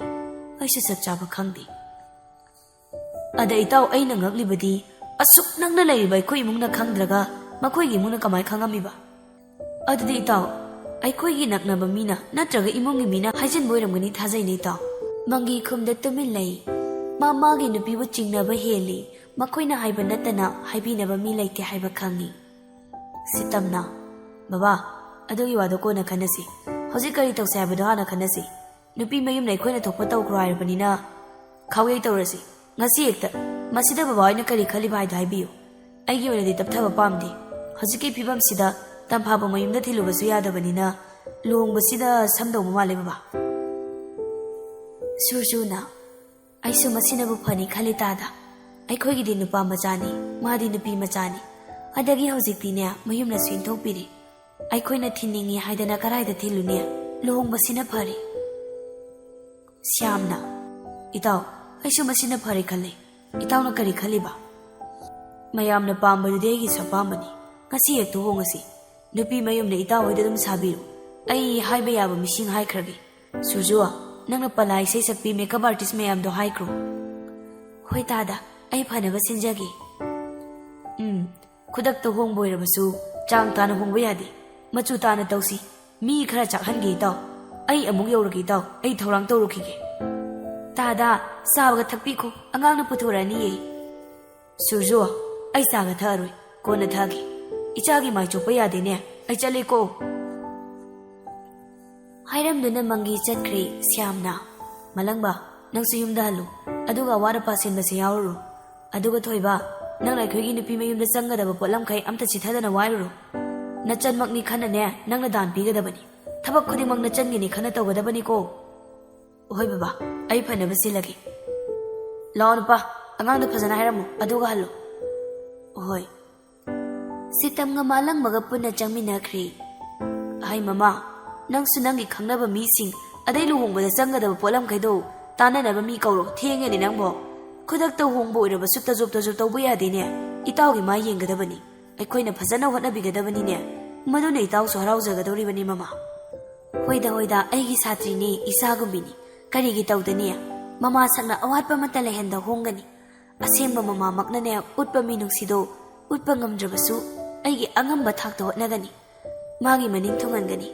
ꯑꯩꯁꯨ ꯆꯞ ꯆꯥꯕ ꯈꯪꯗꯦ꯫ ꯑꯗ ꯏꯇꯥꯎ, ꯑꯩꯅ ꯉꯛꯂꯤꯕꯗꯤ, ꯑꯁꯨꯛ ꯅꯛꯅ ꯂꯩꯔꯤꯕ ꯑꯩꯈꯣꯏ ꯏꯃꯨꯡꯅ ꯈꯪꯗ꯭ꯔꯒ ꯃꯈꯣꯏꯒꯤ ꯏꯃꯨꯡꯅ ꯀꯃꯥꯏ ꯈꯪꯉꯝꯃꯤꯕ? ꯑꯗꯨꯗꯤ ꯏꯇꯥꯎ, ꯑꯩꯈꯣꯏꯒꯤ ꯅꯛꯅꯕ ꯃꯤꯅ ꯅꯠꯇ꯭ꯔꯒ ꯏꯃꯨꯡꯒꯤ ꯃꯤꯅ ꯍꯥꯏꯖꯤꯟꯕ ꯑꯣꯏꯔꯝꯒꯅꯤ ꯊꯥꯖꯩꯅꯦ ꯏꯇꯥꯎ꯫" ꯃꯪꯒꯤ ꯈꯨꯝꯗ ꯇꯨꯃꯤꯟ ꯂꯩ꯫ ꯃꯥ ꯃꯥꯒꯤ ꯅꯨꯄꯤꯕꯨ ꯆꯤꯡꯅꯕ ꯍꯦꯜꯂꯤ꯫ ꯃꯈꯣꯏꯅ ꯍꯥꯏꯕ ꯅꯠꯇꯅ ꯍꯥꯏꯕꯤꯅꯕ ꯃꯤ ꯂꯩꯇꯦ ꯍꯥꯏꯕ ꯈꯪꯉꯤ꯫ ꯁꯤꯇꯝꯅ, "ꯕꯕꯥ, ꯑꯗꯨꯒꯤ ꯋꯥꯗꯣ ꯀꯣꯟꯅ ꯈꯟꯅꯁꯤ꯫ ꯍꯧꯖꯤꯛ ꯀꯔꯤ ꯇꯧꯁꯦ ꯍꯥꯏꯕꯗꯣ ꯍꯥꯟꯅ ꯈꯟꯅꯁꯤ꯫ ꯅꯨꯄꯤ ꯃꯌꯨꯝꯅ ꯑꯩꯈꯣꯏꯅ ꯊꯣꯛꯄ ꯇꯧꯈ꯭ꯔꯣ ꯍꯥꯏꯔꯕꯅꯤꯅ ꯈꯥꯎꯌꯩ ꯇꯧꯔꯁꯤ꯫ ꯉꯁꯤ ꯍꯦꯛꯇ꯫ ꯃꯁꯤꯗ ꯕꯕꯥ ꯍꯣꯏꯅ ꯀꯔꯤ ꯈꯜꯂꯤꯕ ꯍꯥꯏꯗꯣ ꯍꯥꯏꯕꯤꯌꯨ꯫ ꯑꯩꯒꯤ ꯑꯣꯏꯅꯗꯤ ꯇꯞꯊꯕ ꯄꯥꯝꯗꯦ꯫ ꯍꯧꯖꯤꯛꯀꯤ ꯐꯤꯕꯝꯁꯤꯗ ꯇꯝꯐꯥꯕ ꯃꯌꯨꯝꯗ ꯊꯤꯜꯂꯨꯕꯁꯨ ꯌꯥꯗꯕꯅꯤꯅ ꯂꯨꯍꯣꯡꯕꯁꯤꯗ ꯁꯝꯗꯧꯕ ꯃꯥꯜꯂꯦ ꯕꯕꯥ꯫" ꯁꯨꯔꯖꯨꯅ, "ꯑꯩꯁꯨ ꯃꯁꯤꯅꯕꯨ ꯐꯅꯤ ꯈꯜꯂꯤ ꯇꯥꯗ꯫ ꯑꯩꯈꯣꯏꯒꯤꯗꯤ ꯅꯨꯄꯥ ꯃꯆꯥꯅꯤ, ꯃꯥꯗꯤ ꯅꯨꯄꯤ ꯃꯆꯥꯅꯤ꯫ ꯑꯗꯒꯤ ꯍꯧꯖꯤꯛꯇꯤꯅꯦ ꯃꯌꯨꯝꯅꯁꯨ ꯏꯟꯊꯣꯛꯄꯤꯔꯦ꯫ ꯑꯩꯈꯣꯏꯅ ꯊꯤꯟꯅꯤꯡꯉꯤ ꯍꯥꯏꯗꯅ ꯀꯔꯥꯏꯗ ꯊꯤꯜꯂꯨꯅꯤ? ꯂꯨꯍꯣꯡꯕꯁꯤꯅ ꯐꯔꯦ꯫" ꯁ꯭ꯌꯥꯝꯅ, "ꯏꯇꯥꯎ, ꯑꯩꯁꯨ ꯃꯁꯤꯅ ꯐꯔꯦ ꯈꯜꯂꯦ꯫ ꯏꯇꯥꯎꯅ ꯀꯔꯤ ꯈꯜꯂꯤꯕ?" "ꯃꯌꯥꯝꯅ ꯄꯥꯝꯕꯗꯨꯗꯤ ꯑꯩꯒꯤꯁꯨ ꯑꯄꯥꯝꯕꯅꯤ꯫ ꯉꯁꯤ ꯍꯦꯛꯇ ꯍꯣꯡꯉꯁꯤ꯫ ꯅꯨꯄꯤ ꯃꯌꯨꯝꯅ ꯏꯇꯥꯎ ꯍꯣꯏꯗ ꯑꯗꯨꯝ ꯁꯥꯕꯤꯔꯨ꯫ ꯑꯩ ꯍꯥꯏꯕ ꯌꯥꯕ ꯃꯤꯁꯤꯡ ꯍꯥꯏꯈ꯭ꯔꯒꯦ꯫ ꯁꯨꯔꯖꯨ, ꯅꯪꯅ ꯄꯂꯥ ꯏꯁꯩ ꯁꯛꯄꯤ makeup artist ꯃꯌꯥꯝꯗꯣ ꯍꯥꯏꯈ꯭ꯔꯣ꯫" "ꯍꯣꯏ ꯇꯥꯗ, ꯑꯩ ꯐꯅꯕ ꯁꯤꯟꯖꯒꯦ꯫" "ꯎꯝ, ꯈꯨꯗꯛꯇ ꯍꯣꯡꯕ ꯑꯣꯏꯔꯕꯁꯨ ꯆꯥꯡ ꯇꯥꯅ ꯍꯣꯡꯕ ꯌꯥꯗꯦ꯫ ꯃꯆꯨ ꯇꯥꯅ ꯇꯧꯁꯤ꯫ ꯃꯤ ꯈꯔ ꯆꯥꯛꯍꯟꯒꯦ ꯏꯇꯥꯎ꯫ ꯑꯩ ꯑꯃꯨꯛ ꯌꯧꯔꯒꯦ ꯏꯇꯥꯎ, ꯑꯩ ꯊꯧꯔꯥꯡ ꯇꯧꯔꯨꯈꯤꯒꯦ꯫" "ꯇꯥꯗ, ꯆꯥꯕꯒ ꯊꯛꯄꯤꯈꯣ, ꯑꯉꯥꯡꯅ ꯄꯨꯊꯣꯔꯛꯑꯅꯤꯌꯦ꯫" "ꯁꯨꯔꯖꯨ, ꯑꯩ ꯆꯥꯒ ꯊꯛꯑꯔꯣꯏ, ꯀꯣꯟꯅ ꯊꯛꯑꯒꯦ꯫ ꯏꯆꯥꯒꯤ ꯃꯥꯏ ꯆꯣꯞꯄ ꯌꯥꯗꯦꯅꯦ, ꯑꯩ ꯆꯠꯂꯦꯀꯣ꯫" ꯍꯥꯏꯔꯝꯗꯨꯅ ꯃꯪꯒꯤ ꯆꯠꯈ꯭ꯔꯦ ꯁ꯭ꯌꯥꯝꯅ꯫ "ꯃꯂꯪꯕ, ꯅꯪꯁꯨ ꯌꯨꯝꯗ ꯍꯜꯂꯨ, ꯑꯗꯨꯒ ꯑꯋꯥꯠ ꯑꯄꯥ ꯁꯤꯟꯕꯁꯦ ꯌꯥꯎꯔꯨꯔꯣ꯫ ꯑꯗꯨꯒ ꯊꯣꯏꯕ, ꯅꯪꯅ ꯑꯩꯈꯣꯏꯒꯤ ꯅꯨꯄꯤ ꯃꯌꯨꯝꯗ ꯆꯪꯒꯗꯕ ꯄꯣꯠꯂꯝꯈꯩ ꯑꯝꯇ ꯆꯤꯊꯗꯅ ꯋꯥꯏꯔꯨꯔꯣ꯫ ꯅꯆꯟꯃꯛꯅꯤ ꯈꯟꯅꯅꯦ, ꯅꯪꯅ ꯗꯥꯟ ꯄꯤꯒꯗꯕꯅꯤ꯫ ꯊꯕꯛ ꯈꯨꯗꯤꯡꯃꯛ ꯅꯆꯟꯒꯤꯅꯤ ꯈꯟꯅ ꯇꯧꯒꯗꯕꯅꯤꯀꯣ꯫" "ꯍꯣꯏ ꯕꯕꯥ, ꯑꯩ ꯐꯅꯕ ꯁꯤꯜꯂꯒꯦ꯫ ꯂꯥꯛꯑꯣ ꯅꯨꯄꯥ, ꯑꯉꯥꯡꯗ ꯐꯖꯅ ꯍꯥꯏꯔꯝꯃꯨ, ꯑꯗꯨꯒ ꯍꯜꯂꯣ꯫" "ꯍꯣꯏ꯫" ꯁꯤꯇꯝꯒ ꯃꯥꯂꯪꯕꯒ ꯄꯨꯟꯅ ꯆꯪꯃꯤꯟꯅꯈ꯭ꯔꯦ꯫ "ꯍꯥꯏ ꯃꯃꯥ, ꯅꯪꯁꯨ ꯅꯪꯒꯤ ꯈꯪꯅꯕ ꯃꯤꯁꯤꯡ, ꯑꯗꯩ ꯂꯨꯍꯣꯡꯕꯗ ꯆꯪꯒꯗꯕ ꯄꯣꯠꯂꯝꯈꯩꯗꯣ ꯇꯥꯟꯅꯅꯕ ꯃꯤ ꯀꯧꯔꯣ, ꯊꯦꯡꯉꯦꯅꯦ ꯅꯪꯕꯣ꯫ ꯈꯨꯗꯛꯇ ꯍꯣꯡꯕ ꯑꯣꯏꯔꯕꯁꯨ ꯇꯖꯣꯞ ꯇꯖꯣꯞ ꯇꯧꯕ ꯌꯥꯗꯦꯅꯦ꯫ ꯏꯇꯥꯎꯒꯤ ꯃꯥ ꯌꯦꯡꯒꯗꯕꯅꯤ, ꯑꯩꯈꯣꯏꯅ ꯐꯖꯅ ꯍꯣꯠꯅꯕꯤꯒꯗꯕꯅꯤꯅꯦ꯫ ꯃꯗꯨꯅ ꯏꯇꯥꯎꯁꯨ ꯍꯔꯥꯎꯖꯒꯗꯧꯔꯤꯕꯅꯤ ꯃꯃꯥ꯫" "ꯍꯣꯏꯗ ꯍꯣꯏꯗ, ꯑꯩꯒꯤ ꯁꯥꯇ꯭ꯔꯤꯅꯤ, ꯏꯆꯥꯒꯨꯝꯕꯤꯅꯤ꯫ ꯀꯔꯤꯒꯤ ꯇꯧꯗꯅꯤ? ꯃꯃꯥ ꯁꯛꯅ ꯑꯋꯥꯠꯄ ꯑꯃꯠꯇ ꯂꯩꯍꯟꯗ ꯍꯣꯡꯒꯅꯤ꯫ ꯑꯁꯦꯡꯕ ꯃꯃꯥꯃꯛꯅꯅꯦ ꯎꯠꯄ ꯃꯤꯅꯨꯡꯁꯤꯗꯣ ꯎꯠꯄ ꯉꯝꯗ꯭ꯔꯕꯁꯨ ꯑꯩꯒꯤ ꯑꯉꯝꯕ ꯊꯥꯛꯇ ꯍꯣꯠꯅꯒꯅꯤ꯫ ꯃꯥꯒꯤ ꯃꯅꯤꯡ ꯊꯨꯡꯍꯟꯒꯅꯤ꯫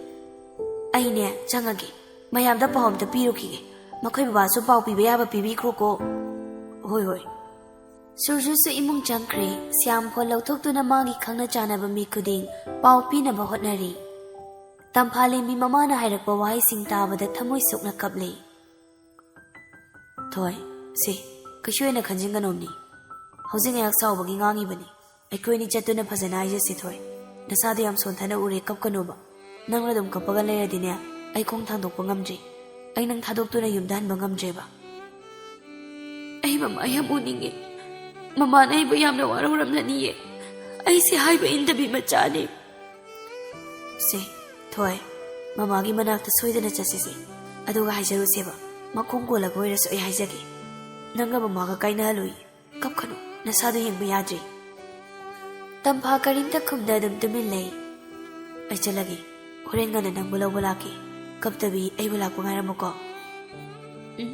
ꯑꯩꯅꯦ ꯆꯪꯉꯒꯦ, ꯃꯌꯥꯝꯗ ꯄꯥꯎ ꯑꯝꯇ ꯄꯤꯔꯨꯈꯤꯒꯦ꯫ ꯃꯈꯣꯏ ꯕꯕꯥꯁꯨ ꯄꯥꯎ ꯄꯤꯕ ꯌꯥꯕ ꯄꯤꯕꯤꯈ꯭ꯔꯣꯀꯣ꯫" "ꯍꯣꯏ ꯍꯣꯏ꯫" ꯁꯨꯔꯖꯨꯁꯨ ꯏꯃꯨꯡ ꯆꯪꯈ꯭ꯔꯦ꯫ ꯁ꯭ꯌꯥꯝ ꯐꯣꯟ ꯂꯧꯊꯣꯛꯇꯨꯅ ꯃꯥꯒꯤ ꯈꯪꯅ ꯆꯥꯟꯅꯕ ꯃꯤ ꯈꯨꯗꯤꯡ ꯄꯥꯎ ꯄꯤꯅꯕ ꯍꯣꯠꯅꯔꯤ꯫ ꯇꯝꯐꯥꯂꯦꯝꯕꯤ ꯃꯃꯥꯅ ꯍꯥꯏꯔꯛꯄ ꯋꯥꯍꯩꯁꯤꯡ ꯇꯥꯕꯗ ꯊꯃꯣꯏ ꯁꯣꯛꯅ ꯀꯞꯂꯦ꯫ "ꯊꯣꯏ, ꯁꯦ, ꯀꯩꯁꯨ ꯍꯦꯟꯅ ꯈꯟꯖꯤꯟꯒꯅꯣꯝꯅꯤ꯫ ꯍꯧꯖꯤꯛ ꯉꯥꯏꯍꯥꯛ ꯁꯥꯎꯕꯒꯤ ꯉꯥꯡꯉꯤꯕꯅꯤ꯫ ꯑꯩꯈꯣꯏꯅꯤ ꯆꯠꯇꯨꯅ ꯐꯖꯅ ꯍꯥꯏꯖꯁꯤ ꯊꯣꯏ꯫ ꯅꯁꯥꯗꯣ ꯌꯥꯝ ꯁꯣꯟꯊꯅ ꯎꯔꯦ, ꯀꯞꯀꯅꯣꯕ꯫ ꯅꯪꯅ ꯑꯗꯨꯝ ꯀꯞꯄꯒ ꯂꯩꯔꯗꯤꯅꯦ, ꯑꯩ ꯈꯣꯡ ꯊꯥꯡꯗꯣꯛꯄ ꯉꯝꯗ꯭ꯔꯤ꯫ ꯑꯩ ꯅꯪ ꯊꯥꯗꯣꯛꯇꯨꯅ ꯌꯨꯝꯗ ꯍꯟꯕ ꯉꯝꯗ꯭ꯔꯦꯕ꯫" "ꯑꯩ ꯃꯃꯥ ꯌꯥꯝ ꯎꯅꯤꯡꯉꯦ꯫ ꯃꯃꯥꯅ ꯑꯩꯕꯨ ꯌꯥꯝꯅ ꯋꯥꯔꯧꯔꯝꯂꯅꯤꯌꯦ꯫ ꯑꯩꯁꯦ ꯍꯥꯏꯕ ꯏꯟꯗꯕꯤ ꯃꯆꯥꯅꯦ꯫" "ꯁꯦ, ꯊꯣꯏ, ꯃꯃꯥꯒꯤ ꯃꯅꯥꯛꯇ ꯁꯣꯏꯗꯅ ꯆꯠꯁꯤꯁꯦ꯫ ꯑꯗꯨꯒ ꯍꯥꯏꯖꯔꯨꯁꯦꯕ, ꯃꯈꯣꯡ ꯀꯣꯜꯂꯒ ꯑꯣꯏꯔꯁꯨ ꯑꯩ ꯍꯥꯏꯖꯒꯦ꯫ ꯅꯪꯒ ꯃꯃꯥꯒ ꯀꯥꯏꯅꯍꯜꯂꯨꯏ꯫ ꯀꯞꯀꯅꯨ, ꯅꯁꯥꯗꯣ ꯌꯦꯡꯕ ꯌꯥꯗ꯭ꯔꯤ꯫" ꯇꯝꯐꯥ ꯀꯔꯤꯝꯇ ꯈꯨꯝꯗ ꯑꯗꯨꯝ ꯇꯨꯃꯤꯟ ꯂꯩ꯫ "ꯑꯩ ꯆꯠꯂꯒꯦ꯫ ꯍꯣꯔꯦꯟ ꯉꯟꯅ ꯅꯪꯕꯨ ꯂꯧꯕ ꯂꯥꯛꯀꯦ꯫ ꯀꯞꯇꯕꯤ ꯑꯩꯕꯨ ꯂꯥꯛꯄ ꯉꯥꯏꯔꯝꯃꯨꯀꯣ꯫" "ꯎꯝ꯫"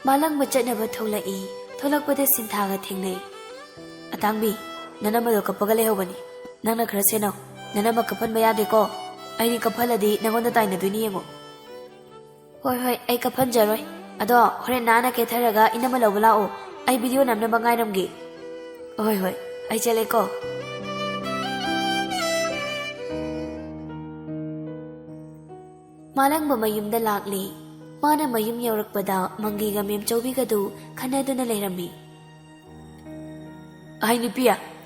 ꯃꯥꯂꯪꯕ ꯆꯠꯅꯕ ꯊꯣꯛꯂꯛꯏ꯫ ꯊꯣꯛꯂꯛꯄꯗ ꯁꯤꯟꯊꯥꯒ ꯊꯦꯡꯅꯩ꯫ "ꯑꯇꯥꯡꯕꯤ, ꯅꯅꯝꯃꯗꯣ ꯀꯞꯄꯒ ꯂꯩꯍꯧꯕꯅꯤ꯫ ꯅꯪꯅ ꯈꯔ ꯁꯦꯟꯅꯧ꯫ ꯅꯅꯝꯃ ꯀꯞꯍꯟꯕ ꯌꯥꯗꯦꯀꯣ꯫ ꯑꯩꯗꯤ ꯀꯞꯍꯜꯂꯗꯤ ꯅꯪꯉꯣꯟꯗ ꯇꯥꯏꯅꯗꯣꯏꯅꯤ, ꯌꯦꯡꯉꯣ꯫" "ꯍꯣꯏ, ꯍꯣꯏ, ꯑꯩ ꯀꯞꯍꯟꯖꯔꯣꯏ꯫ ꯑꯗꯣ ꯍꯣꯔꯦꯟ ꯅꯥꯟꯅ ꯀꯦꯊꯔꯒ ꯏꯅꯝꯃ ꯂꯧꯕ ꯂꯥꯛꯑꯣ꯫ ꯑꯩ ꯚꯤꯗꯤꯑꯣ ꯅꯝꯅꯕ ꯉꯥꯏꯔꯝꯒꯦ꯫" "ꯍꯣꯏ, ꯍꯣꯏ, ꯑꯩ ꯆꯠꯂꯦꯀꯣ꯫" ꯃꯥꯂꯪꯕ ꯃꯌꯨꯝꯗ ꯂꯥꯛꯂꯦ꯫ ꯃꯥꯅ ꯃꯌꯨꯝ ꯌꯧꯔꯛꯄꯗ ꯃꯪꯒꯤꯒ ꯃꯦꯝꯆꯧꯕꯤꯒꯗꯨ ꯈꯟꯅꯗꯨꯅ ꯂꯩꯔꯝꯃꯤ꯫ "ꯑꯍꯩ ꯅꯨꯄꯤ,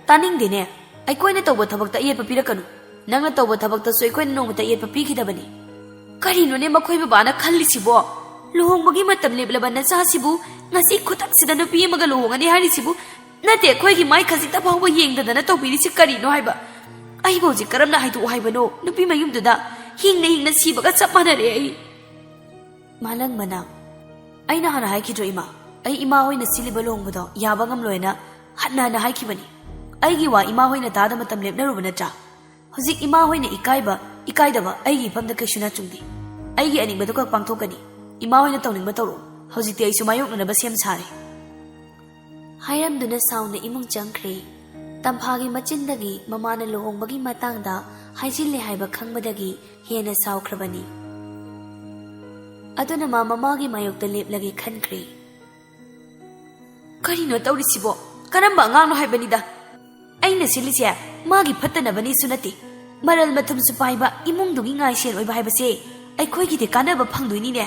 ꯇꯥꯅꯤꯡꯗꯦꯅꯦ꯫ ꯑꯩꯈꯣꯏꯅ ꯇꯧꯕ ꯊꯕꯛꯇ ꯑꯌꯦꯠꯄ ꯄꯤꯔꯛꯀꯅꯨ꯫ ꯅꯪꯅ ꯇꯧꯕ ꯊꯕꯛꯇꯁꯨ ꯑꯩꯈꯣꯏꯅ ꯅꯣꯡꯃꯇ ꯑꯌꯦꯠꯄ ꯄꯤꯈꯤꯗꯕꯅꯤ꯫" "ꯀꯔꯤꯅꯣꯅꯦ ꯃꯈꯣꯏ ꯕꯕꯥꯅ ꯈꯜꯂꯤꯁꯤꯕꯣ? ꯂꯨꯍꯣꯡꯕꯒꯤ ꯃꯇꯝ ꯂꯦꯞꯂꯕ ꯅꯆꯥꯁꯤꯕꯨ ꯉꯁꯤ ꯈꯨꯗꯛꯁꯤꯗ ꯅꯨꯄꯤ ꯑꯃꯒ ꯂꯨꯍꯣꯡꯉꯅꯤ ꯍꯥꯏꯔꯤꯁꯤꯕꯨ? ꯅꯠꯇꯦ, ꯑꯩꯈꯣꯏꯒꯤ ꯃꯥꯏ ꯈꯖꯤꯛꯇ ꯐꯥꯎꯕ ꯌꯦꯡꯗꯗꯅ ꯇꯧꯕꯤꯔꯤꯁꯤ ꯀꯔꯤꯅꯣ ꯍꯥꯏꯕ? ꯑꯩꯕꯨ ꯍꯧꯖꯤꯛ ꯀꯔꯝꯅ ꯍꯥꯏꯗꯣꯛꯎ ꯍꯥꯏꯕꯅꯣ? ꯅꯨꯄꯤ ꯃꯌꯨꯝꯗꯨꯗ ꯍꯤꯡꯅ ꯍꯤꯡꯅ ꯁꯤꯕꯒ ꯆꯞ ꯃꯥꯟꯅꯔꯦ ꯑꯩ꯫ ꯃꯥꯂꯪ ꯃꯅꯥ, ꯑꯩꯅ ꯍꯥꯟꯅ ꯍꯥꯏꯈꯤꯗ꯭ꯔꯣ ꯏꯃꯥ? ꯑꯩ ꯏꯃꯥ ꯍꯣꯏꯅ ꯁꯤꯜꯂꯤꯕ ꯂꯨꯍꯣꯡꯕꯗꯣ ꯌꯥꯕ ꯉꯝꯂꯣꯏꯅ ꯍꯟꯅ ꯍꯟꯅ ꯍꯥꯏꯈꯤꯕꯅꯤ꯫ ꯑꯩꯒꯤ ꯋꯥ ꯏꯃꯥ ꯍꯣꯏꯅ ꯇꯥꯗ ꯃꯇꯝ ꯂꯦꯞꯅꯔꯨꯕ ꯅꯠꯇ꯭ꯔꯥ? ꯍꯧꯖꯤꯛ ꯏꯃꯥ ꯍꯣꯏꯅ ꯏꯀꯥꯏꯕ, ꯏꯀꯥꯏꯗꯕ ꯑꯩꯒꯤ ꯏꯐꯝꯗ ꯀꯩꯁꯨ ꯅꯆꯨꯡꯗꯦ꯫ ꯑꯩꯒꯤ ꯑꯅꯤꯡꯕꯗꯨ ꯈꯛ ꯄꯥꯡꯊꯣꯛꯀꯅꯤ꯫ ꯏꯃꯥ ꯍꯣꯏꯅ ꯇꯧꯅꯤꯡꯕ ꯇꯧꯔꯣ꯫ ꯍꯧꯖꯤꯛꯇꯤ ꯑꯩꯁꯨ ꯃꯥꯌꯣꯛꯅꯅꯕ ꯁꯦꯝ ꯁꯥꯔꯦ꯫ ꯍꯥꯏꯔꯝꯗꯨꯅ ꯁꯥꯎꯅ ꯏꯃꯨꯡ ꯆꯪꯈ꯭ꯔꯦ꯫ ꯇꯝꯐꯥꯒꯤ ꯃꯆꯤꯟꯗꯒꯤ ꯃꯃꯥꯅ ꯂꯨꯍꯣꯡꯕꯒꯤ ꯃꯇꯥꯡꯗ ꯍꯥꯏꯖꯤꯜꯂꯦ ꯍꯥꯏꯕ ꯈꯪꯕꯗꯒꯤ ꯍꯦꯟꯅ ꯁꯥꯎꯈ꯭ꯔꯕꯅꯤ꯫ ꯑꯗꯨꯅ ꯃꯥ ꯃꯃꯥꯒꯤ ꯃꯥꯌꯣꯛꯇ ꯂꯦꯞꯂꯒꯦ ꯈꯟꯈ꯭ꯔꯦ꯫ ꯀꯔꯤꯅꯣ ꯇꯧꯔꯤꯁꯤꯕꯣ? ꯀꯔꯝꯕ ꯑꯉꯥꯡꯅꯣ ꯍꯥꯏꯕꯅꯤꯗ? ꯑꯩꯅ ꯁꯤꯜꯂꯤꯁꯦ ꯃꯥꯒꯤ ꯐꯠꯇꯅꯕꯅꯤꯁꯨ ꯅꯠꯇꯦ, ꯃꯔꯜ ꯃꯊꯨꯝꯁꯨ ꯄꯥꯏꯕ ꯏꯃꯨꯡꯗꯨꯒꯤ ꯉꯥꯏꯁꯦꯟ ꯑꯣꯏꯕ ꯍꯥꯏꯕꯁꯦ ꯑꯩꯈꯣꯏꯒꯤꯗꯤ ꯀꯥꯟꯅꯕ ꯐꯪꯗꯣꯏꯅꯤꯅꯦ꯫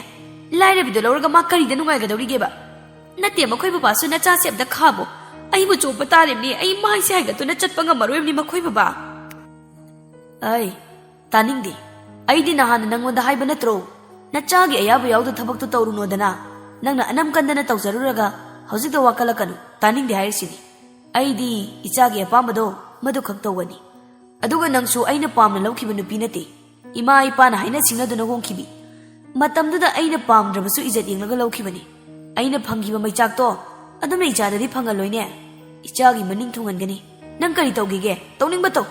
ꯂꯥꯏꯔꯕꯤꯗꯣ ꯂꯧꯔꯒ ꯃꯥ ꯀꯔꯤꯗ ꯅꯨꯡꯉꯥꯏꯒꯗꯧꯔꯤꯒꯦꯕ? ꯅꯠꯇꯦ, ꯃꯈꯣꯏ ꯕꯕꯥꯁꯨ ꯅꯆꯥꯁꯦ ꯑꯝꯇ ꯈꯥꯕꯣ, ꯑꯩꯕꯨ ꯆꯣꯞꯄ ꯇꯥꯔꯤꯕꯅꯤ, ꯑꯩ ꯃꯥꯏꯁꯦ ꯍꯥꯏꯒꯠꯇꯨꯅ ꯆꯠꯄ ꯉꯝꯃꯔꯣꯏꯕꯅꯤ ꯃꯈꯣꯏ ꯕꯕꯥ꯫ ꯑꯩ ꯇꯥꯅꯤꯡꯗꯦ꯫ ꯑꯩꯗꯤ ꯅꯍꯥꯟꯅ ꯅꯪꯉꯣꯟꯗ ꯍꯥꯏꯕ ꯅꯠꯇ꯭ꯔꯣ? ꯅꯆꯥꯒꯤ ꯑꯌꯥꯕ ꯌꯥꯎꯗ ꯊꯕꯛꯇꯨ ꯇꯧꯔꯨꯅꯣꯗꯅ꯫ ꯅꯪꯅ ꯑꯅꯝ ꯀꯟꯗꯅ ꯇꯧꯖꯔꯨꯔꯒ ꯍꯧꯖꯤꯛꯇ ꯋꯥꯀꯠꯂꯛꯀꯅꯨ꯫ ꯇꯥꯅꯤꯡꯗꯦ ꯍꯥꯏꯔꯤꯁꯤꯅꯤ꯫ ꯑꯩꯗꯤ ꯏꯆꯥꯒꯤ ꯑꯄꯥꯝꯕꯗꯣ ꯃꯗꯨ ꯈꯛ ꯇꯧꯒꯅꯤ꯫ ꯑꯗꯨꯒ ꯅꯪꯁꯨ ꯑꯩꯅ ꯄꯥꯝꯅ ꯂꯧꯈꯤꯕ ꯅꯨꯄꯤ ꯅꯠꯇꯦ꯫ ꯏꯃꯥ ꯏꯄꯥꯅ ꯍꯥꯏꯅ ꯁꯤꯡꯅꯗꯨꯅ ꯍꯣꯡꯈꯤꯕꯤ꯫ ꯃꯇꯝꯗꯨꯗ ꯑꯩꯅ ꯄꯥꯝꯗ꯭ꯔꯕꯁꯨ ꯏꯖꯠ ꯌꯦꯡꯂꯒ ꯂꯧꯈꯤꯕꯅꯤ꯫ ꯑꯩꯅ ꯐꯪꯈꯤꯕ ꯃꯩꯆꯥꯛꯇꯣ ꯑꯗꯨꯝ ꯏꯆꯥꯗꯗꯤ ꯐꯪꯍꯜꯂꯣꯏꯅꯦ꯫ ꯏꯆꯥꯒꯤ ꯃꯅꯤꯡ ꯊꯨꯡꯍꯟꯒꯅꯤ꯫ ꯅꯪ ꯀꯔꯤ ꯇꯧꯒꯦꯒꯦ? ꯇꯧꯅꯤꯡꯕ ꯇꯧ꯫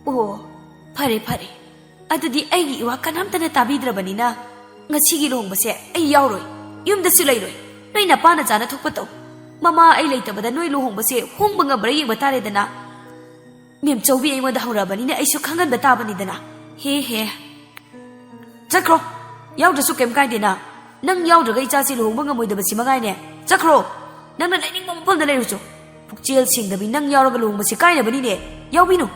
ꯑꯣ, ꯐꯔꯦ, ꯐꯔꯦ꯫ ꯑꯗꯨꯗꯤ ꯑꯩꯒꯤ ꯏꯋꯥ ꯀꯅꯥꯝꯇꯅ ꯇꯥꯕꯤꯗ꯭ꯔꯕꯅꯤꯅ ꯉꯁꯤꯒꯤ ꯂꯨꯍꯣꯡꯕꯁꯦ ꯑꯩ ꯌꯥꯎꯔꯣꯏ꯫ ꯌꯨꯝꯗꯁꯨ ꯂꯩꯔꯣꯏ꯫ ꯅꯣꯏ ꯅꯄꯥꯅ ꯆꯥꯅ ꯊꯣꯛꯄ ꯇꯧ꯫ ꯃꯃꯥ ꯑꯩ ꯂꯩꯇꯕꯗ ꯅꯣꯏ ꯂꯨꯍꯣꯡꯕꯁꯦ ꯍꯣꯡꯕ ꯉꯝꯕ꯭ꯔꯥ ꯌꯦꯡꯕ ꯇꯥꯔꯦꯗꯅ꯫ ꯃꯦꯝꯆꯧꯕꯤ ꯑꯩꯉꯣꯟꯗ ꯍꯧꯔꯛꯑꯕꯅꯤꯅ ꯑꯩꯁꯨ ꯈꯪꯍꯟꯕ ꯇꯥꯕꯅꯤꯗꯅ꯫ ꯍꯦ ꯍꯦ꯫ ꯆꯠꯈ꯭ꯔꯣ꯫ ꯌꯥꯎꯗ꯭ꯔꯁꯨ ꯀꯩꯝ ꯀꯥꯏꯗꯦꯅ꯫ ꯅꯪ ꯌꯥꯎꯗ꯭ꯔꯒ ꯏꯆꯥꯁꯤ ꯂꯨꯍꯣꯡꯕ ꯉꯝꯃꯣꯏꯗꯕꯁꯤ ꯃꯉꯥꯏꯅꯦ꯫ ꯆꯠꯈ꯭ꯔꯣ꯫ ꯅꯪꯅ ꯂꯩꯅꯤꯡꯕ ꯃꯐꯝꯗ ꯂꯩꯔꯨꯆꯣ꯫ ꯄꯨꯛꯆꯦꯜ ꯁꯦꯡꯗꯕꯤ, ꯅꯪ ꯌꯥꯎꯔꯒ ꯂꯨꯍꯣꯡꯕꯁꯤ ꯀꯥꯏꯅꯕꯅꯤꯅꯦ꯫ ꯌꯥꯎꯕꯤꯅꯨ꯫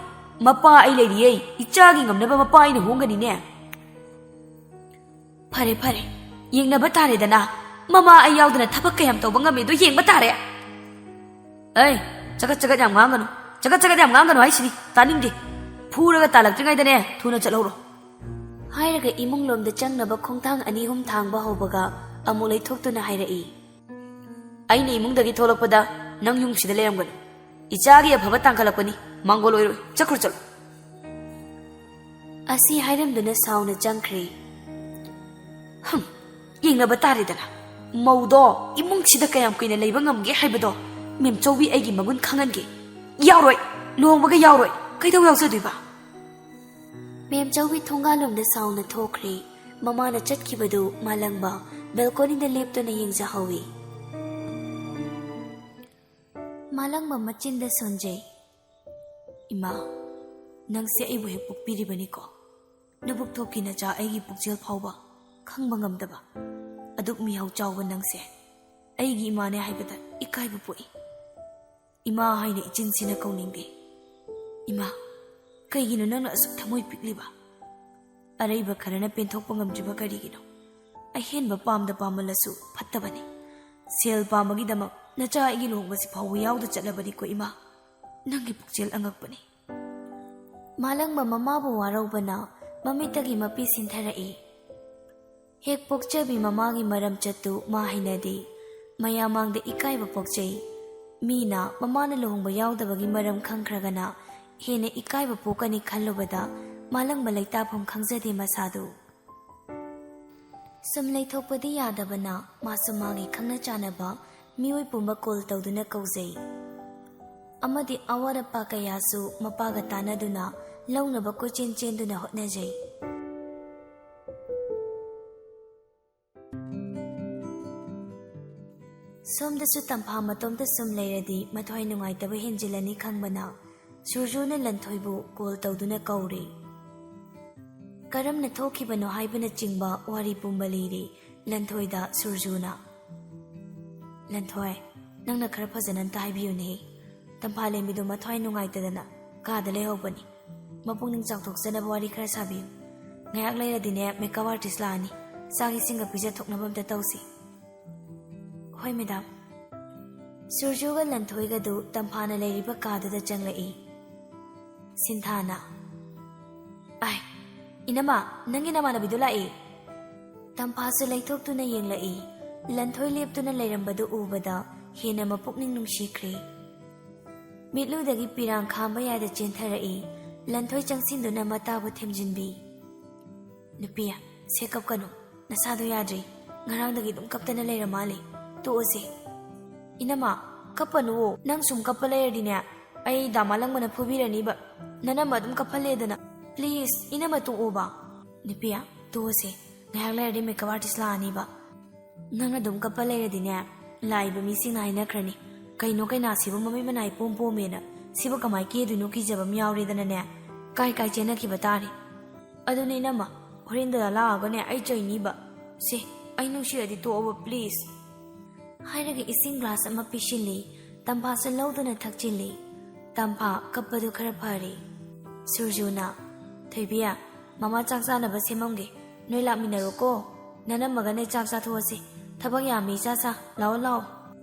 ꯃꯄꯥ ꯑꯩ ꯂꯩꯔꯤꯌꯦ꯫ ꯏꯆꯥꯒꯤ ꯉꯝꯅꯕ ꯃꯄꯥ ꯑꯩꯅ ꯍꯣꯡꯒꯅꯤꯅꯦ꯫ ꯐꯔꯦ, ꯐꯔꯦ꯫ ꯌꯦꯡꯅꯕ ꯇꯥꯔꯦꯗꯅ꯫ ꯃꯃꯥ ꯑꯩ ꯌꯥꯎꯗꯅ ꯊꯕꯛ ꯀꯌꯥꯝ ꯇꯧꯕ ꯉꯝꯃꯤꯗꯣ ꯌꯦꯡꯕ ꯇꯥꯔꯦ꯫ ꯑꯩ, ꯆꯒꯠ ꯆꯒꯠ ꯌꯥꯝ ꯉꯥꯡꯒꯅꯨ꯫ ꯆꯒꯠ ꯆꯒꯠ ꯌꯥꯝ ꯉꯥꯡꯒꯅꯨ ꯍꯥꯏꯁꯤꯅꯤ꯫ ꯇꯥꯅꯤꯡꯗꯦ꯫ ꯐꯨꯔꯒ ꯇꯥꯜꯂꯛꯇ꯭ꯔꯤꯉꯩꯗꯅꯦ, ꯊꯨꯅ ꯆꯠꯍꯧꯔꯣ꯫ ꯍꯥꯏꯔꯒ ꯏꯃꯨꯡꯂꯣꯝꯗ ꯆꯪꯅꯕ ꯈꯣꯡꯊꯥꯡ ꯑꯅꯤ ꯑꯍꯨꯝ ꯊꯥꯡꯕ ꯍꯧꯕꯒ ꯑꯃꯨꯛ ꯂꯩꯊꯣꯛꯇꯨꯅ ꯍꯥꯏꯔꯛꯏ꯫ ꯑꯩꯅ ꯏꯃꯨꯡꯗꯒꯤ ꯊꯣꯛꯂꯛꯄꯗ ꯅꯪ ꯌꯨꯝꯁꯤꯗ ꯂꯩꯔꯝꯒꯅꯨ꯫ ꯏꯆꯥꯒꯤ ꯑꯐꯕ ꯇꯥꯡꯈꯠꯂꯛꯄꯅꯤ, ꯃꯥꯡꯒꯣꯜ ꯑꯣꯏꯔꯣꯏ꯫ ꯆꯠꯈ꯭ꯔꯣ, ꯆꯠꯂꯣ꯫ ꯑꯁꯤ ꯍꯥꯏꯔꯝꯗꯨꯅ ꯁꯥꯎꯅ ꯆꯪꯈ꯭ꯔꯦ꯫ ꯍꯝ, ꯌꯦꯡꯅꯕ ꯇꯥꯔꯦꯗꯅ꯫ ꯃꯧꯗꯣ ꯏꯃꯨꯡꯁꯤꯗ ꯀꯌꯥꯝ ꯀꯨꯏꯅ ꯂꯩꯕ ꯉꯝꯒꯦ ꯍꯥꯏꯕꯗꯣ ꯃꯦꯝꯆꯧꯕꯤ ꯑꯩꯒꯤ ꯃꯒꯨꯟ ꯈꯪꯍꯟꯒꯦ꯫ ꯌꯥꯎꯔꯣꯏ, ꯂꯨꯍꯣꯡꯕꯒ ꯌꯥꯎꯔꯣꯏ꯫ ꯀꯩꯗꯧ ꯌꯥꯎꯖꯗꯣꯏꯕ? ꯃꯦꯝꯆꯧꯕꯤ ꯊꯣꯡꯒꯥꯜꯂꯣꯝꯗ ꯁꯥꯎꯅ ꯊꯣꯛꯈ꯭ꯔꯦ꯫ ꯃꯃꯥꯅ ꯆꯠꯈꯤꯕꯗꯨ ꯃꯥꯂꯪꯕ ꯕꯦꯜꯀꯣꯅꯤꯗ ꯂꯦꯞꯇꯨꯅ ꯌꯦꯡꯖꯍꯧꯏ꯫ ꯃꯥꯂꯪꯕ ꯃꯆꯤꯟꯗ ꯁꯣꯟꯖꯩ꯫ "ꯏꯃꯥ, ꯅꯪꯁꯦ ꯑꯩꯕꯨ ꯍꯦꯛ ꯄꯣꯛꯄꯤꯔꯤꯕꯅꯤꯀꯣ꯫ ꯅꯕꯨꯛ ꯊꯣꯛꯀꯤ ꯅꯆꯥ ꯑꯩꯒꯤ ꯄꯨꯛꯆꯦꯜ ꯐꯥꯎꯕ ꯈꯪꯕ ꯉꯝꯗꯕ ꯑꯗꯨꯛ ꯃꯤꯍꯧ ꯆꯥꯎꯕ ꯅꯪꯁꯦ ꯑꯩꯒꯤ ꯏꯃꯥꯅꯦ ꯍꯥꯏꯕꯗ ꯏꯀꯥꯏꯕ ꯄꯣꯛꯏ꯫ ꯏꯃꯥ ꯍꯥꯏꯅ ꯏꯆꯤꯟꯁꯤꯅ ꯀꯧꯅꯤꯡꯗꯦ꯫ ꯏꯃꯥ, ꯀꯩꯒꯤꯅꯣ ꯅꯪꯅ ꯑꯁꯨꯛ ꯊꯃꯣꯏ ꯄꯤꯛꯂꯤꯕ? ꯑꯔꯩꯕ ꯈꯔꯅ ꯄꯦꯟꯊꯣꯛꯄ ꯉꯝꯗ꯭ꯔꯤꯕ ꯀꯔꯤꯒꯤꯅꯣ? ꯑꯍꯦꯟꯕ ꯄꯥꯝꯗ ꯄꯥꯝꯃꯜꯂꯁꯨ ꯐꯠꯇꯕꯅꯤ꯫ ꯁꯦꯜ ꯄꯥꯝꯕꯒꯤꯗꯃꯛ ꯅꯆꯥ ꯑꯩꯒꯤ ꯂꯨꯍꯣꯡꯕꯁꯤ ꯐꯥꯎꯕ ꯌꯥꯎꯗ ꯆꯠꯂꯕꯅꯤꯀꯣ ꯏꯃꯥ꯫ ꯅꯪꯒꯤ ꯄꯨꯛꯆꯦꯜ ꯑꯉꯛꯄꯅꯤ꯫" ꯃꯥꯂꯪꯕ ꯃꯃꯥꯕꯨ ꯋꯥꯔꯧꯕꯅ ꯃꯃꯤꯠꯇꯒꯤ ꯃꯄꯤ ꯁꯤꯟꯊꯔꯛꯏ꯫ ꯍꯦꯛ ꯄꯣꯛꯆꯕꯤ ꯃꯃꯥꯒꯤ ꯃꯔꯝꯆꯠꯇꯨ ꯃꯥ ꯍꯩꯅꯗꯦ꯫ ꯃꯌꯥꯝ ꯃꯥꯡꯗ ꯏꯀꯥꯏꯕ ꯄꯣꯛꯆꯩ꯫ ꯃꯤꯅ ꯃꯃꯥꯅ ꯂꯨꯍꯣꯡꯕ ꯌꯥꯎꯗꯕꯒꯤ ꯃꯔꯝ ꯈꯪꯈ꯭ꯔꯒꯅ ꯍꯦꯟꯅ ꯏꯀꯥꯏꯕ ꯄꯣꯛꯀꯅꯤ ꯈꯜꯂꯨꯕꯗ ꯃꯥꯂꯪꯕ ꯂꯩꯇꯥꯐꯝ ꯈꯪꯖꯗꯦ ꯃꯁꯥꯗꯨ꯫ ꯁꯨꯝ ꯂꯩꯊꯣꯛꯄꯗꯤ ꯌꯥꯗꯕꯅ ꯃꯥꯁꯨ ꯃꯥꯒꯤ ꯈꯪꯅ ꯆꯥꯟꯅꯕ ꯃꯤꯑꯣꯏ ꯄꯨꯝꯕ ꯀꯣꯜ ꯇꯧꯗꯨꯅ ꯀꯧꯖꯩ꯫ ꯑꯃꯗꯤ ꯑꯋꯥꯠ ꯑꯄꯥ ꯀꯌꯥꯁꯨ ꯃꯄꯥꯒ ꯇꯥꯟꯅꯗꯨꯅ ꯂꯧꯅꯕ ꯀꯣꯏꯆꯦꯟ ꯆꯦꯟꯗꯨꯅ ꯍꯣꯠꯅꯖꯩ꯫ ꯁꯣꯝꯗꯁꯨ ꯇꯝꯐꯥ ꯃꯇꯣꯝꯇ ꯁꯨꯝ ꯂꯩꯔꯗꯤ ꯃꯊ꯭ꯋꯥꯏ ꯅꯨꯡꯉꯥꯏꯇꯕ ꯍꯦꯟꯖꯤꯜꯂꯅꯤ ꯈꯪꯕꯅ ꯁꯨꯔꯖꯨꯅ ꯂꯟꯊꯣꯏꯕꯨ ꯀꯣꯜ ꯇꯧꯗꯨꯅ ꯀꯧꯔꯦ꯫ ꯀꯔꯝꯅ ꯊꯣꯛꯈꯤꯕꯅꯣ ꯍꯥꯏꯕꯅꯆꯤꯡꯕ ꯋꯥꯔꯤ ꯄꯨꯝꯕ ꯂꯤꯔꯦ ꯂꯟꯊꯣꯏꯗ ꯁꯨꯔꯖꯨꯅ꯫ "ꯂꯟꯊꯣꯏ, ꯅꯪꯅ ꯈꯔ ꯐꯖꯅ ꯑꯝꯇ ꯍꯥꯏꯕꯤꯌꯨꯅꯦ꯫ ꯇꯝꯐꯥꯂꯦꯝꯕꯤꯗꯣ ꯃꯊ꯭ꯋꯥꯏ ꯅꯨꯡꯉꯥꯏꯇꯗꯅ ꯀꯥꯗ ꯂꯩꯍꯧꯕꯅꯤ꯫ ꯃꯄꯨꯛꯅꯤꯡ ꯆꯥꯎꯊꯣꯛꯆꯅꯕ ꯋꯥꯔꯤ ꯈꯔ ꯁꯥꯕꯤꯌꯨ꯫ ꯉꯥꯏꯍꯥꯛ ꯂꯩꯔꯗꯤꯅꯦ ꯃꯦꯀꯞ ꯑꯥꯔꯇꯤꯁ ꯂꯥꯛꯑꯅꯤ꯫ ꯆꯥꯛ ꯏꯁꯤꯡꯒ ꯄꯤꯖꯊꯣꯛꯅꯕ ꯑꯝꯇ ꯇꯧꯁꯤ꯫" "ꯍꯣꯏ ꯃꯦꯗꯥꯝ꯫" ꯁꯨꯔꯖꯨꯒ ꯂꯟꯊꯣꯏꯒꯗꯨ ꯇꯝꯐꯥꯅ ꯂꯩꯔꯤꯕ ꯀꯥꯗꯨꯗ ꯆꯪꯂꯛꯏ꯫ ꯁꯤꯟꯊꯥꯅ, "ꯑꯥꯏ, ꯏꯅꯝꯃ, ꯅꯪꯒꯤ ꯅꯃꯥꯟꯅꯕꯤꯗꯣ ꯂꯥꯛꯏ꯫" ꯇꯝꯐꯥꯁꯨ ꯂꯩꯊꯣꯛꯇꯨꯅ ꯌꯦꯡꯂꯛꯏ꯫ ꯂꯟꯊꯣꯏ ꯂꯦꯞꯇꯨꯅ ꯂꯩꯔꯝꯕꯗꯨ ꯎꯕꯗ ꯍꯦꯟꯅ ꯃꯄꯨꯛꯅꯤꯡ ꯅꯨꯡꯁꯤꯈ꯭ꯔꯦ꯫ ꯃꯤꯠꯂꯨꯗꯒꯤ ꯄꯤꯔꯥꯡ ꯈꯥꯝꯕ ꯌꯥꯗ ꯆꯦꯟꯊꯔꯛꯏ꯫ ꯂꯟꯊꯣꯏ ꯆꯪꯁꯤꯟꯗꯨꯅ ꯃꯇꯥꯕꯨ ꯊꯦꯝꯖꯤꯟꯕꯤ꯫ "ꯅꯨꯄꯤ, ꯁꯦ ꯀꯞꯀꯅꯨ꯫ ꯅꯁꯥꯗꯣ ꯌꯥꯗ꯭ꯔꯤ꯫ ꯉꯔꯥꯡꯗꯒꯤ ꯑꯗꯨꯝ ꯀꯞꯇꯅ ꯂꯩꯔ ꯃꯥꯜꯂꯦ꯫ ꯇꯣꯛꯑꯁꯦ꯫" "ꯏꯅꯝꯃ, ꯀꯞꯄꯅꯨꯋꯣ꯫ ꯅꯪ ꯁꯨꯝ ꯀꯞꯄ ꯂꯩꯔꯗꯤꯅꯦ, ꯑꯩ ꯗꯥ ꯃꯥꯂꯪꯕꯅ ꯐꯨꯕꯤꯔꯅꯤꯕ꯫ ꯅꯅꯝꯃ ꯑꯗꯨꯝ ꯀꯞꯍꯜꯂꯦꯗꯅ꯫ Please, ꯏꯅꯝꯃ ꯇꯣꯛꯑꯣꯕ꯫" "ꯅꯨꯄꯤ, ꯇꯣꯛꯑꯁꯦ꯫ ꯉꯥꯏꯍꯥꯛ ꯂꯩꯔꯗꯤ makeup artist ꯂꯥꯛꯑꯅꯤꯕ꯫ ꯅꯪ ꯑꯗꯨꯝ ꯀꯞꯄ ꯂꯩꯔꯗꯤꯅꯦ, ꯂꯥꯛꯏꯕ ꯃꯤꯁꯤꯡꯅ ꯍꯥꯏꯅꯈ꯭ꯔꯅꯤ, 'ꯀꯩꯅꯣ ꯀꯩꯅꯥꯁꯤꯕꯨ ꯃꯃꯤꯠ ꯃꯅꯥ ꯏꯄꯣꯝ ꯄꯣꯝꯃꯦꯅ?' ꯁꯤꯕꯨ ꯀꯃꯥꯏ ꯀꯦꯗꯣꯏꯅꯣ ꯀꯤꯖꯕ ꯑꯃ ꯌꯥꯎꯔꯦꯗꯅꯅꯦ, ꯀꯥꯏ ꯀꯥꯏ ꯆꯦꯟꯅꯈꯤꯕ ꯇꯥꯔꯦ꯫ ꯑꯗꯨꯅꯦ ꯏꯅꯝꯃ, ꯍꯣꯔꯦꯟ ꯗꯗꯥ ꯂꯥꯛꯑꯒꯅꯦ ꯑꯩ ꯆꯩꯅꯤꯕ꯫ ꯁꯦ, ꯑꯩ ꯅꯨꯡꯁꯤꯔꯗꯤ ꯇꯣꯛꯑꯣꯕ, please꯫" ꯍꯥꯏꯔꯒ ꯏꯁꯤꯡ glass ꯑꯃ ꯄꯤꯁꯤꯜꯂꯤ꯫ ꯇꯝꯐꯥꯁꯨ ꯂꯧꯗꯨꯅ ꯊꯛꯆꯤꯜꯂꯤ꯫ ꯇꯝꯐꯥ ꯀꯞꯄꯗꯨ ꯈꯔ ꯐꯔꯦ꯫ ꯁꯨꯔꯖꯨꯅ, "ꯊꯣꯏꯕꯤ, ꯃꯃꯥ ꯆꯥꯛ ꯆꯥꯅꯕ ꯁꯦꯝꯃꯝꯒꯦ꯫ ꯅꯣꯏ ꯂꯥꯛꯃꯤꯟꯅꯔꯣꯀꯣ꯫ ꯅꯅꯝꯃꯒꯅꯦ ꯆꯥꯛ ꯆꯥꯊꯣꯛꯑꯁꯤ꯫ ꯊꯕꯛ ꯌꯥꯝꯃꯤ ꯏꯆꯥ ꯁꯥ꯫ ꯂꯥꯛꯑꯣ, ꯂꯥꯛꯑꯣ꯫"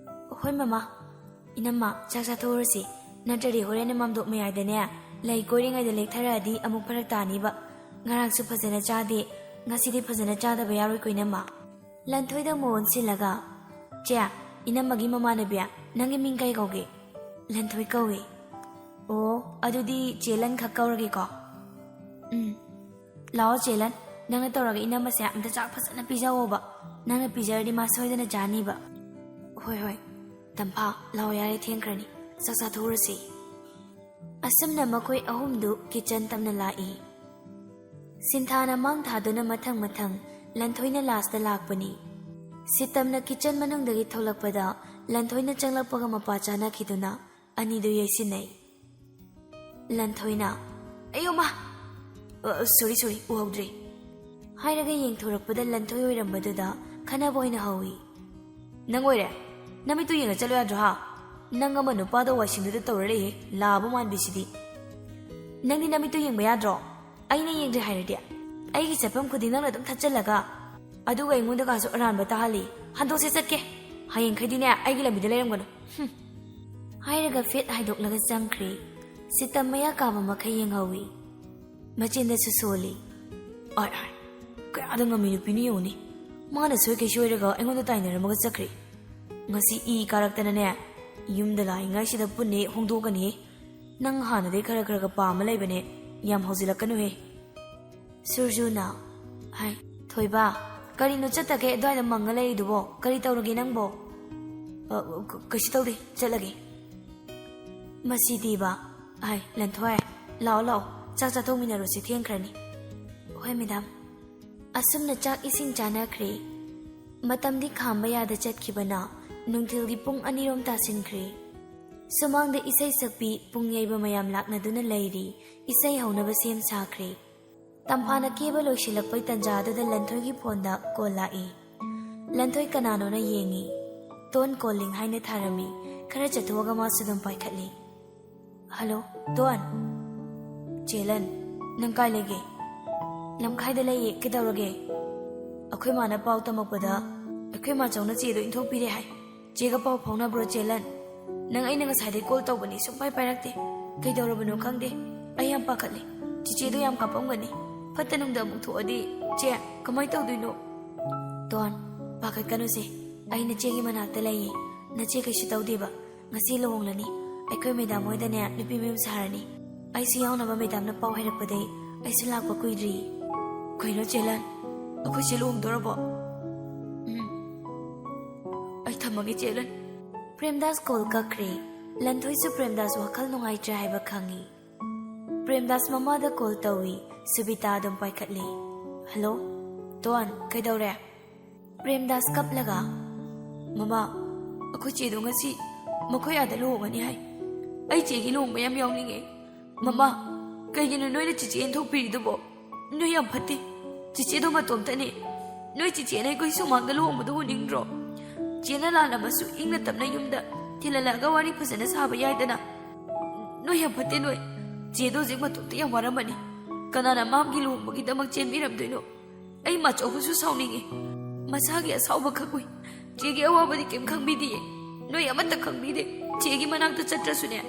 "ꯍꯣꯏ ꯃꯃꯥ꯫" "ꯏꯅꯝꯃ, ꯆꯥꯛ ꯆꯥꯊꯣꯛꯎꯔꯁꯤ꯫ ꯅꯠꯇ꯭ꯔꯗꯤ ꯍꯣꯔꯦꯟ ꯃꯥꯝꯗꯣꯞ ꯃꯌꯥꯏꯗꯅꯦ ꯂꯩ ꯀꯣꯏꯔꯤꯉꯩꯗ ꯂꯦꯛꯊꯔꯛꯑꯗꯤ ꯑꯃꯨꯛ ꯐꯔꯛ ꯇꯥꯅꯤꯕ꯫ ꯉꯔꯥꯡꯁꯨ ꯐꯖꯅ ꯆꯥꯗꯦ, ꯉꯁꯤꯗꯤ ꯐꯖꯅ ꯆꯥꯗꯕ ꯌꯥꯔꯣꯏꯀꯣ ꯏꯅꯝꯃ꯫" ꯂꯟꯊꯣꯏꯗ ꯑꯃꯨꯛ ꯑꯣꯟꯁꯤꯜꯂꯒ, "ꯆꯦ, ꯏꯅꯝꯃꯒꯤ ꯃꯃꯥꯟꯅꯕꯤ, ꯅꯪꯒꯤ ꯃꯤꯡ ꯀꯩ ꯀꯧꯒꯦ?" "ꯂꯟꯊꯣꯏ ꯀꯧꯏ꯫" "ꯑꯣ, ꯑꯗꯨꯗꯤ ꯆꯦ ꯂꯟ ꯈꯛ ꯀꯧꯔꯒꯦꯀꯣ꯫" "ꯎꯝ꯫ ꯂꯥꯛꯑꯣ ꯆꯦ ꯂꯟ, ꯅꯪꯅ ꯇꯧꯔꯒ ꯏꯅꯝꯃꯁꯦ ꯑꯝꯇ ꯆꯥꯛ ꯐꯖꯅ ꯄꯤꯖꯧꯑꯣꯕ꯫ ꯅꯪꯅ ꯄꯤꯖꯔꯗꯤ ꯃꯥ ꯁꯣꯏꯗꯅ ꯆꯥꯅꯤꯕ꯫" "ꯍꯣꯏ, ꯍꯣꯏ꯫ ꯇꯝꯐꯥ, ꯂꯥꯛꯑꯣ ꯌꯥꯔꯦ, ꯊꯦꯡꯈ꯭ꯔꯅꯤ꯫ ꯆꯥꯛ ꯆꯥꯊꯣꯛꯎꯔꯁꯤ꯫" ꯑꯁꯨꯝꯅ ꯃꯈꯣꯏ ꯑꯍꯨꯝꯗꯨ kitchen ꯇꯝꯅ ꯂꯥꯛꯏ꯫ ꯁꯤꯟꯊꯥꯅ ꯃꯥꯡ ꯊꯥꯗꯨꯅ ꯃꯊꯪ ꯃꯊꯪ ꯂꯟꯊꯣꯏꯅ last ꯇ ꯂꯥꯛꯄꯅꯤ꯫ ꯁꯤꯇꯝꯅ kitchen ꯃꯅꯨꯡꯗꯒꯤ ꯊꯣꯛꯂꯛꯄꯗ ꯂꯟꯊꯣꯏꯅ ꯆꯪꯂꯛꯄꯒ ꯃꯄꯥ ꯆꯥꯅꯈꯤꯗꯨꯅ ꯑꯅꯤꯗꯨ ꯌꯩꯁꯤꯟꯅꯩ꯫ ꯂꯟꯊꯣꯏꯅ, "ꯑꯌꯣꯃ! ꯑ, sorry, sorry, ꯎꯍꯧꯗ꯭ꯔꯦ꯫" ꯍꯥꯏꯔꯒ ꯌꯦꯡꯊꯣꯔꯛꯄꯗ ꯂꯟꯊꯣꯏ ꯑꯣꯏꯔꯝꯕꯗꯨꯗ ꯈꯟꯅꯕ ꯑꯣꯏꯅ ꯍꯧꯏ꯫ "ꯅꯪ ꯑꯣꯏꯔꯦ? ꯅꯃꯤꯠꯇꯨ ꯌꯦꯡꯉ ꯆꯠꯂꯨ ꯌꯥꯗ꯭ꯔꯣ, ꯍꯥ? ꯅꯪ ꯑꯃ ꯅꯨꯄꯥꯗꯣ ꯋꯥꯏꯁꯤꯟꯗꯨꯗ ꯇꯧꯔ ꯂꯩꯍꯦ, ꯂꯥꯕ ꯃꯥꯟꯕꯤꯁꯤꯗꯤ꯫ ꯅꯪꯗꯤ ꯅꯃꯤꯠꯇꯨ ꯌꯦꯡꯕ ꯌꯥꯗ꯭ꯔꯣ? ꯑꯩꯅ ꯌꯦꯡꯗ꯭ꯔꯦ ꯍꯥꯏꯔꯗꯤ? ꯑꯩꯒꯤ ꯆꯠꯐꯝ ꯈꯨꯗꯤꯡ ꯅꯪꯅ ꯑꯗꯨꯝ ꯊꯠꯆꯜꯂꯒ, ꯑꯗꯨꯒ ꯑꯩꯉꯣꯟꯗꯒꯁꯨ ꯑꯔꯥꯟꯕ ꯇꯥꯍꯜꯂꯤ꯫ ꯍꯟꯗꯣꯛꯁꯦ, ꯆꯠꯀꯦ꯫ ꯍꯌꯦꯡꯈꯩꯗꯤꯅꯦ, ꯑꯩꯒꯤ ꯂꯝꯕꯤꯗ ꯂꯩꯔꯝꯒꯅꯨ꯫" ꯍꯨꯝ꯫ ꯍꯥꯏꯔꯒ ꯐꯦꯠ ꯍꯥꯏꯗꯣꯛꯂꯒ ꯆꯪꯈ꯭ꯔꯦ꯫ ꯁꯤꯇꯝ ꯃꯌꯥ ꯀꯥꯕ ꯃꯈꯩ ꯌꯦꯡꯍꯧꯏ꯫ ꯃꯆꯤꯟꯗꯁꯨ ꯁꯣꯜꯂꯤ꯫ "ꯑꯥꯏ, ꯑꯥꯏ, ꯀꯌꯥꯗ ꯉꯝꯃꯤ ꯅꯨꯄꯤꯅꯤ ꯌꯦꯡꯉꯨꯅꯦ꯫ ꯃꯥꯅ ꯁꯣꯏꯈꯩ ꯁꯣꯏꯔꯒ ꯑꯩꯉꯣꯟꯗ ꯇꯥꯏꯅꯔꯝꯃꯒ ꯆꯠꯈ꯭ꯔꯦ꯫ ꯉꯁꯤ ꯏ ꯀꯥꯔꯛꯇꯅꯅꯦ, ꯌꯨꯝꯗ ꯂꯥꯛꯏꯉꯥꯏꯁꯤꯗ ꯄꯨꯟꯅ ꯍꯦꯛ ꯍꯣꯡꯗꯣꯛꯀꯅꯤ꯫ ꯅꯪ ꯍꯥꯟꯅꯗꯩ ꯈꯔ ꯈꯔꯒ ꯄꯥꯝꯃ ꯂꯩꯕꯅꯦ, ꯌꯥꯝ ꯍꯧꯖꯤꯜꯂꯛꯀꯅꯨꯍꯦ꯫ ꯁꯨꯔꯖꯨꯅ, ꯍꯥꯏ, ꯊꯣꯏꯕ, ꯀꯔꯤꯅꯣ ꯆꯠꯇꯒꯦ ꯑꯗꯨꯋꯥꯏꯗ ꯃꯪꯉ ꯂꯩꯔꯤꯗꯨꯕꯣ? ꯀꯔꯤ ꯇꯧꯔꯒꯦ ꯅꯪꯕꯣ? "ꯑ, ꯀ-, ꯀꯩꯁꯨ ꯇꯧꯗꯦ, ꯆꯠꯂꯒꯦ"꯫ ꯃꯁꯤꯗꯤꯕ, ꯍꯥꯏ, ꯂꯟꯊꯣꯏ, ꯂꯥꯛꯑꯣ ꯂꯥꯛꯑꯣ, ꯆꯥꯛ ꯆꯥꯊꯣꯛꯃꯤꯟꯅꯔꯨꯁꯤ, ꯊꯦꯡꯈ꯭ꯔꯅꯤ꯫ ꯍꯣꯏ ꯃꯦꯗꯥꯝ꯫ ꯑꯁꯨꯝꯅ ꯆꯥꯛ ꯏꯁꯤꯡ ꯆꯥꯅꯈ꯭ꯔꯦ꯫ ꯃꯇꯝꯗꯤ ꯈꯥꯝꯕ ꯌꯥꯗ ꯆꯠꯈꯤꯕꯅ ꯅꯨꯡꯊꯤꯜꯒꯤ ꯄꯨꯡ ꯑꯅꯤꯔꯣꯝ ꯇꯥꯁꯤꯟꯈ꯭ꯔꯦ꯫ ꯁꯨꯃꯥꯡꯗ ꯏꯁꯩ ꯁꯛꯄꯤ ꯄꯨꯡ ꯌꯩꯕ ꯃꯌꯥꯝ ꯂꯥꯛꯅꯗꯨꯅ ꯂꯩꯔꯤ, ꯏꯁꯩ ꯍꯧꯅꯕ ꯁꯦꯝ ꯁꯥꯈ꯭ꯔꯦ꯫ ꯇꯝꯐꯥꯅ ꯀꯦꯕ ꯂꯣꯏꯁꯤꯜꯂꯛꯄꯩ ꯇꯟꯖꯥꯗꯨꯗ ꯂꯟꯊꯣꯏꯒꯤ ꯐꯣꯟꯗ ꯀꯣꯜ ꯂꯥꯛꯏ꯫ ꯂꯟꯊꯣꯏ ꯀꯅꯥꯅꯣꯅ ꯌꯦꯡꯉꯤ꯫ ꯇꯣꯟ ꯀꯣꯂꯤꯡ ꯍꯥꯏꯅ ꯊꯥꯔꯝꯃꯤ꯫ ꯈꯔ ꯆꯠꯊꯣꯛꯑꯒ ꯃꯥꯁꯨ ꯑꯗꯨꯝ ꯄꯥꯏꯈꯠꯂꯤ꯫ "Hello, tone." "ꯆꯦ ꯂꯟ, ꯅꯪ ꯀꯥꯏ ꯂꯩꯒꯦ?" "ꯂꯝꯈꯥꯏꯗ ꯂꯩꯌꯦ, ꯀꯩꯗꯧꯔꯒꯦ?" "ꯑꯩꯈꯣꯏ ꯃꯥꯅ ꯄꯥꯎ ꯇꯝꯃꯛꯄꯗ ꯑꯩꯈꯣꯏ ꯃꯥꯆꯧꯅ ꯆꯦꯗꯣ ꯏꯟꯊꯣꯛꯄꯤꯔꯦ ꯍꯥꯏ꯫ ꯆꯦꯒ ꯄꯥꯎ ꯐꯥꯎꯅꯕ꯭ꯔꯣ, ꯆꯦ ꯂꯟ? ꯅꯪ ꯑꯩꯅ ꯉꯁꯥꯏꯗꯩ ꯀꯣꯜ ꯇꯧꯕꯅꯤ, ꯁꯨꯡꯄꯥꯏ ꯄꯥꯏꯔꯛꯇꯦ꯫ ꯀꯩꯗꯧꯔꯕꯅꯣ ꯈꯪꯗꯦ꯫ ꯑꯩ ꯌꯥꯝ ꯄꯥꯈꯠꯂꯦ꯫ ꯆꯤꯆꯦꯗꯣ ꯌꯥꯝ ꯀꯥꯞꯄꯝꯒꯅꯤ꯫ ꯐꯠꯇ ꯅꯨꯡꯗ ꯑꯃꯨꯛ ꯊꯣꯛꯑꯗꯤ, ꯆꯦ, ꯀꯃꯥꯏ ꯇꯧꯗꯣꯏꯅꯣ?" "ꯇꯣꯟ, ꯄꯥꯈꯠꯀꯅꯨꯁꯦ꯫ ꯑꯩ ꯅꯆꯦꯒꯤ ꯃꯅꯥꯛꯇ ꯂꯩꯌꯦ꯫ ꯅꯆꯦ ꯀꯩꯁꯨ ꯇꯧꯗꯦꯕ꯫ ꯉꯁꯤ ꯂꯨꯍꯣꯡꯂꯅꯤ꯫ ꯑꯩꯈꯣꯏ ꯃꯦꯗꯥꯝ ꯍꯣꯏꯗꯅꯦ ꯅꯨꯄꯤ ꯃꯌꯨꯝ ꯁꯥꯔꯅꯤ꯫ ꯑꯩꯁꯨ ꯌꯥꯎꯅꯕ ꯃꯦꯗꯥꯝꯅ ꯄꯥꯎ ꯍꯥꯏꯔꯛꯄꯗꯩ ꯑꯩꯁꯨ ꯂꯥꯛꯄ ꯀꯨꯏꯗ꯭ꯔꯤ꯫" "ꯀꯩꯅꯣ ꯆꯦ ꯂꯟ? ꯑꯩꯈꯣꯏ ꯆꯦ ꯂꯨꯍꯣꯡꯗꯣꯔꯕꯣ?" "ꯎꯝ꯫ ꯑꯩ ꯊꯝꯃꯒꯦ ꯆꯦ ꯂꯟ꯫" ꯄ꯭ꯔꯦꯝꯗꯥꯁ ꯀꯣꯜ ꯀꯛꯈ꯭ꯔꯦ꯫ ꯂꯟꯊꯣꯏꯁꯨ ꯄ꯭ꯔꯦꯝꯗꯥꯁ ꯋꯥꯈꯜ ꯅꯨꯡꯉꯥꯏꯇ꯭ꯔꯦ ꯍꯥꯏꯕ ꯈꯪꯉꯤ꯫ ꯄ꯭ꯔꯦꯝꯗꯥꯁ ꯃꯃꯥꯗ ꯀꯣꯜ ꯇꯧꯏ꯫ ꯁꯨꯕꯤꯇꯥ ꯑꯗꯨꯝ ꯄꯥꯏꯈꯠꯂꯤ꯫ "ꯍꯜꯂꯣ, ꯇꯣꯟ, ꯀꯩꯗꯧꯔꯦ?" ꯄ꯭ꯔꯦꯝꯗꯥꯁ ꯀꯞꯂꯒ, "ꯃꯃꯥ, ꯑꯩꯈꯣꯏ ꯆꯦꯗꯣ ꯉꯁꯤ ꯃꯈꯣꯏ ꯑꯥꯗ ꯂꯨꯍꯣꯡꯒꯅꯤ ꯍꯥꯏ꯫ ꯑꯩ ꯆꯦꯒꯤ ꯂꯨꯍꯣꯡꯕ ꯌꯥꯝ ꯌꯥꯎꯅꯤꯡꯉꯦ꯫ ꯃꯃꯥ, ꯀꯩꯒꯤꯅꯣ ꯅꯣꯏꯅ ꯆꯤꯆꯦ ꯏꯟꯊꯣꯛꯄꯤꯔꯤꯗꯨꯕꯣ? ꯅꯣꯏ ꯌꯥꯝ ꯐꯠꯇꯦ꯫ ꯆꯤꯆꯦꯗꯣ ꯃꯇꯣꯝꯇꯅꯦ꯫ ꯅꯣꯏ ꯆꯤꯆꯦꯅ ꯑꯩꯈꯣꯏ ꯁꯨꯃꯥꯡꯗ ꯂꯨꯍꯣꯡꯕꯗꯣ ꯎꯅꯤꯡꯗ꯭ꯔꯣ? ꯆꯦꯅ ꯂꯥꯜꯂꯝꯃꯁꯨ ꯏꯪꯅ ꯇꯞꯅ ꯌꯨꯝꯗ ꯊꯤꯜꯍꯜꯂꯛꯑꯒ ꯋꯥꯔꯤ ꯐꯖꯅ ꯁꯥꯕ ꯌꯥꯏꯗꯅ꯫ ꯅꯣꯏ ꯌꯥꯝ ꯐꯠꯇꯦ ꯅꯣꯏ꯫ ꯆꯦꯗꯣ ꯍꯧꯖꯤꯛ ꯃꯇꯣꯝꯇ ꯌꯥꯝ ꯋꯥꯔꯝꯃꯅꯤ꯫ ꯀꯅꯥꯅ ꯃꯥꯝꯒꯤ ꯂꯨꯍꯣꯡꯕꯒꯤꯗꯃꯛ ꯆꯦꯟꯕꯤꯔꯝꯗꯣꯏꯅꯣ? ꯑꯩ ꯃꯥꯆꯧꯕꯁꯨ ꯁꯥꯎꯅꯤꯡꯉꯤ꯫ ꯃꯁꯥꯒꯤ ꯑꯁꯥꯎꯕ ꯈꯛ ꯎꯏ꯫ ꯆꯦꯒꯤ ꯑꯋꯥꯕꯗꯤ ꯀꯩꯝ ꯈꯪꯕꯤꯗꯤꯌꯦ꯫ ꯅꯣꯏ ꯑꯃꯠꯇ ꯈꯪꯕꯤꯗꯦ꯫ ꯆꯦꯒꯤ ꯃꯅꯥꯛꯇ ꯆꯠꯇ꯭ꯔꯁꯨꯅꯦ,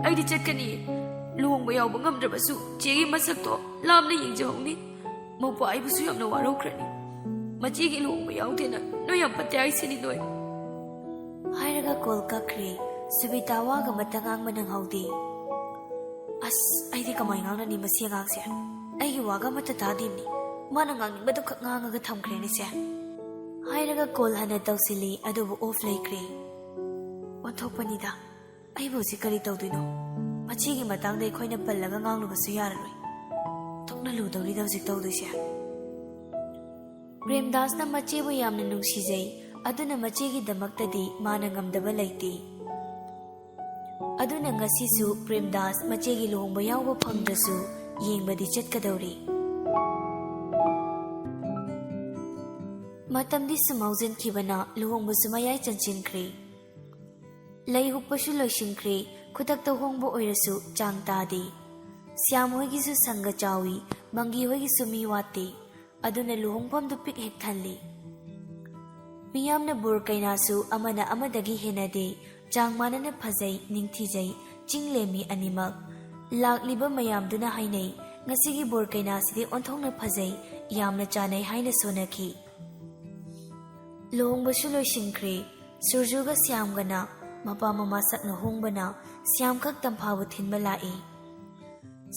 ꯑꯩꯗꯤ ꯆꯠꯀꯅꯤꯌꯦ꯫ ꯂꯨꯍꯣꯡꯕ ꯌꯥꯎꯕ ꯉꯝꯗ꯭ꯔꯕꯁꯨ ꯆꯦꯒꯤ ꯃꯁꯛꯇꯣ ꯂꯥꯞꯅ ꯌꯦꯡꯖꯍꯧꯅꯤ꯫ ꯃꯧꯄ꯭ꯋꯥ ꯑꯩꯕꯨꯁꯨ ꯌꯥꯝꯅ ꯋꯥꯔꯧꯈ꯭ꯔꯅꯤ꯫ ꯃꯆꯦꯒꯤ ꯂꯨꯍꯣꯡꯕ ꯌꯥꯎꯗꯦꯅ ꯅꯣꯏ ꯌꯥꯝ ꯐꯠꯇꯦ ꯍꯥꯏꯁꯤꯅꯤ ꯅꯣꯏ꯫ ꯍꯥꯏꯔꯒ ꯀꯣꯜ ꯀꯛꯈ꯭ꯔꯦ꯫ ꯁꯨꯕꯤꯇꯥ ꯋꯥꯒ ꯑꯃꯇ ꯉꯥꯡꯕ ꯅꯪꯍꯧꯗꯦ꯫ ꯑꯁ, ꯑꯩꯗꯤ ꯀꯃꯥꯏ ꯉꯥꯡꯅꯅꯤ ꯃꯁꯤ ꯑꯉꯥꯡꯁꯦ? ꯑꯩꯒꯤ ꯋꯥꯒ ꯑꯃꯠꯇ ꯇꯥꯗꯦꯅꯤ꯫ ꯃꯥꯅ ꯉꯥꯡꯅꯤꯡꯕꯗꯨ ꯈꯛ ꯉꯥꯡꯉꯒ ꯊꯝꯈ꯭ꯔꯦꯅꯦꯁꯦ꯫ ꯍꯥꯏꯔꯒ ꯀꯣꯜ ꯍꯟꯅ ꯇꯧꯁꯤꯜꯂꯤ, ꯑꯗꯨꯕꯨ ꯑꯣꯐ ꯂꯩꯈ꯭ꯔꯦ꯫ ꯑꯣꯟꯊꯣꯛꯄꯅꯤꯗ꯫ ꯑꯩꯕꯨ ꯍꯧꯖꯤꯛ ꯀꯔꯤ ꯇꯧꯗꯣꯏꯅꯣ? ꯃꯆꯦꯒꯤ ꯃꯇꯥꯡꯗ ꯑꯩꯈꯣꯏꯅ ꯄꯜꯂꯒ ꯉꯥꯡꯂꯨꯕꯁꯨ ꯌꯥꯔꯔꯣꯏ꯫ ꯊꯣꯛꯅ ꯂꯨꯗꯧꯔꯤꯗ ꯍꯧꯖꯤꯛ ꯇꯧꯗꯣꯏꯁꯦ꯫ ꯄ꯭ꯔꯦꯝꯗꯥꯁꯅ ꯃꯆꯦꯕꯨ ꯌꯥꯝꯅ ꯅꯨꯡꯁꯤꯖꯩ, ꯑꯗꯨꯅ ꯃꯆꯦꯒꯤꯗꯃꯛꯇꯗꯤ ꯃꯥꯅ ꯉꯝꯗꯕ ꯂꯩꯇꯦ꯫ ꯑꯗꯨꯅ ꯉꯁꯤꯁꯨ ꯄ꯭ꯔꯦꯝꯗꯥꯁ ꯃꯆꯦꯒꯤ ꯂꯨꯍꯣꯡꯕ ꯌꯥꯎꯕ ꯐꯪꯗ꯭ꯔꯁꯨ ꯌꯦꯡꯕꯗꯤ ꯆꯠꯀꯗꯧꯔꯤ꯫ ꯃꯇꯝꯗꯤ ꯁꯨꯝ ꯍꯧꯖꯤꯟꯈꯤꯕꯅ ꯂꯨꯍꯣꯡꯕꯁꯨ ꯃꯌꯥꯏ ꯆꯟꯁꯤꯟꯈ꯭ꯔꯦ꯫ ꯂꯩ ꯍꯨꯛꯄꯁꯨ ꯂꯣꯏꯁꯤꯟꯈ꯭ꯔꯦ, ꯈꯨꯗꯛꯇ ꯍꯣꯡꯕ ꯑꯣꯏꯔꯁꯨ ꯆꯥꯡ ꯇꯥꯗꯦ꯫ ꯁ꯭ꯌꯥꯝ ꯍꯣꯏꯒꯤꯁꯨ ꯁꯪꯒ ꯆꯥꯎꯏ, ꯃꯪꯒꯤ ꯍꯣꯏꯒꯤꯁꯨ ꯃꯤ ꯋꯥꯠꯇꯦ, ꯑꯗꯨꯅ ꯂꯨꯍꯣꯡꯐꯝꯗꯨ ꯄꯤꯛ ꯍꯦꯛ ꯊꯜꯂꯤ꯫ ꯃꯤꯌꯥꯝꯅ ꯕꯣꯔ ꯀꯩꯅꯥꯁꯨ ꯑꯃꯅ ꯑꯃꯗꯒꯤ ꯍꯦꯟꯅꯗꯦ, ꯆꯥꯡ ꯃꯥꯟꯅꯅ ꯐꯖꯩ, ꯅꯤꯡꯊꯤꯖꯩ, ꯆꯤꯡ ꯂꯦꯝꯃꯤ ꯑꯅꯤꯃꯛ꯫ ꯂꯥꯛꯂꯤꯕ ꯃꯌꯥꯝꯗꯨꯅ ꯍꯥꯏꯅꯩ, "ꯉꯁꯤꯒꯤ ꯕꯣꯔ ꯀꯩꯅꯥꯁꯤꯗꯤ ꯑꯣꯟꯊꯣꯛꯅ ꯐꯖꯩ, ꯌꯥꯝꯅ ꯆꯥꯅꯩ" ꯍꯥꯏꯅ ꯁꯣꯟꯅꯈꯤ꯫ ꯂꯨꯍꯣꯡꯕꯁꯨ ꯂꯣꯏꯁꯤꯟꯈ꯭ꯔꯦ꯫ ꯁꯨꯔꯖꯨꯒ ꯁ꯭ꯌꯥꯝꯒꯅ ꯃꯄꯥ ꯃꯃꯥ ꯁꯛꯅ ꯍꯣꯡꯕꯅ ꯁ꯭ꯌꯥꯝꯈꯛ ꯇꯝꯐꯥꯕꯨ ꯊꯤꯟꯕ ꯂꯥꯛꯏ꯫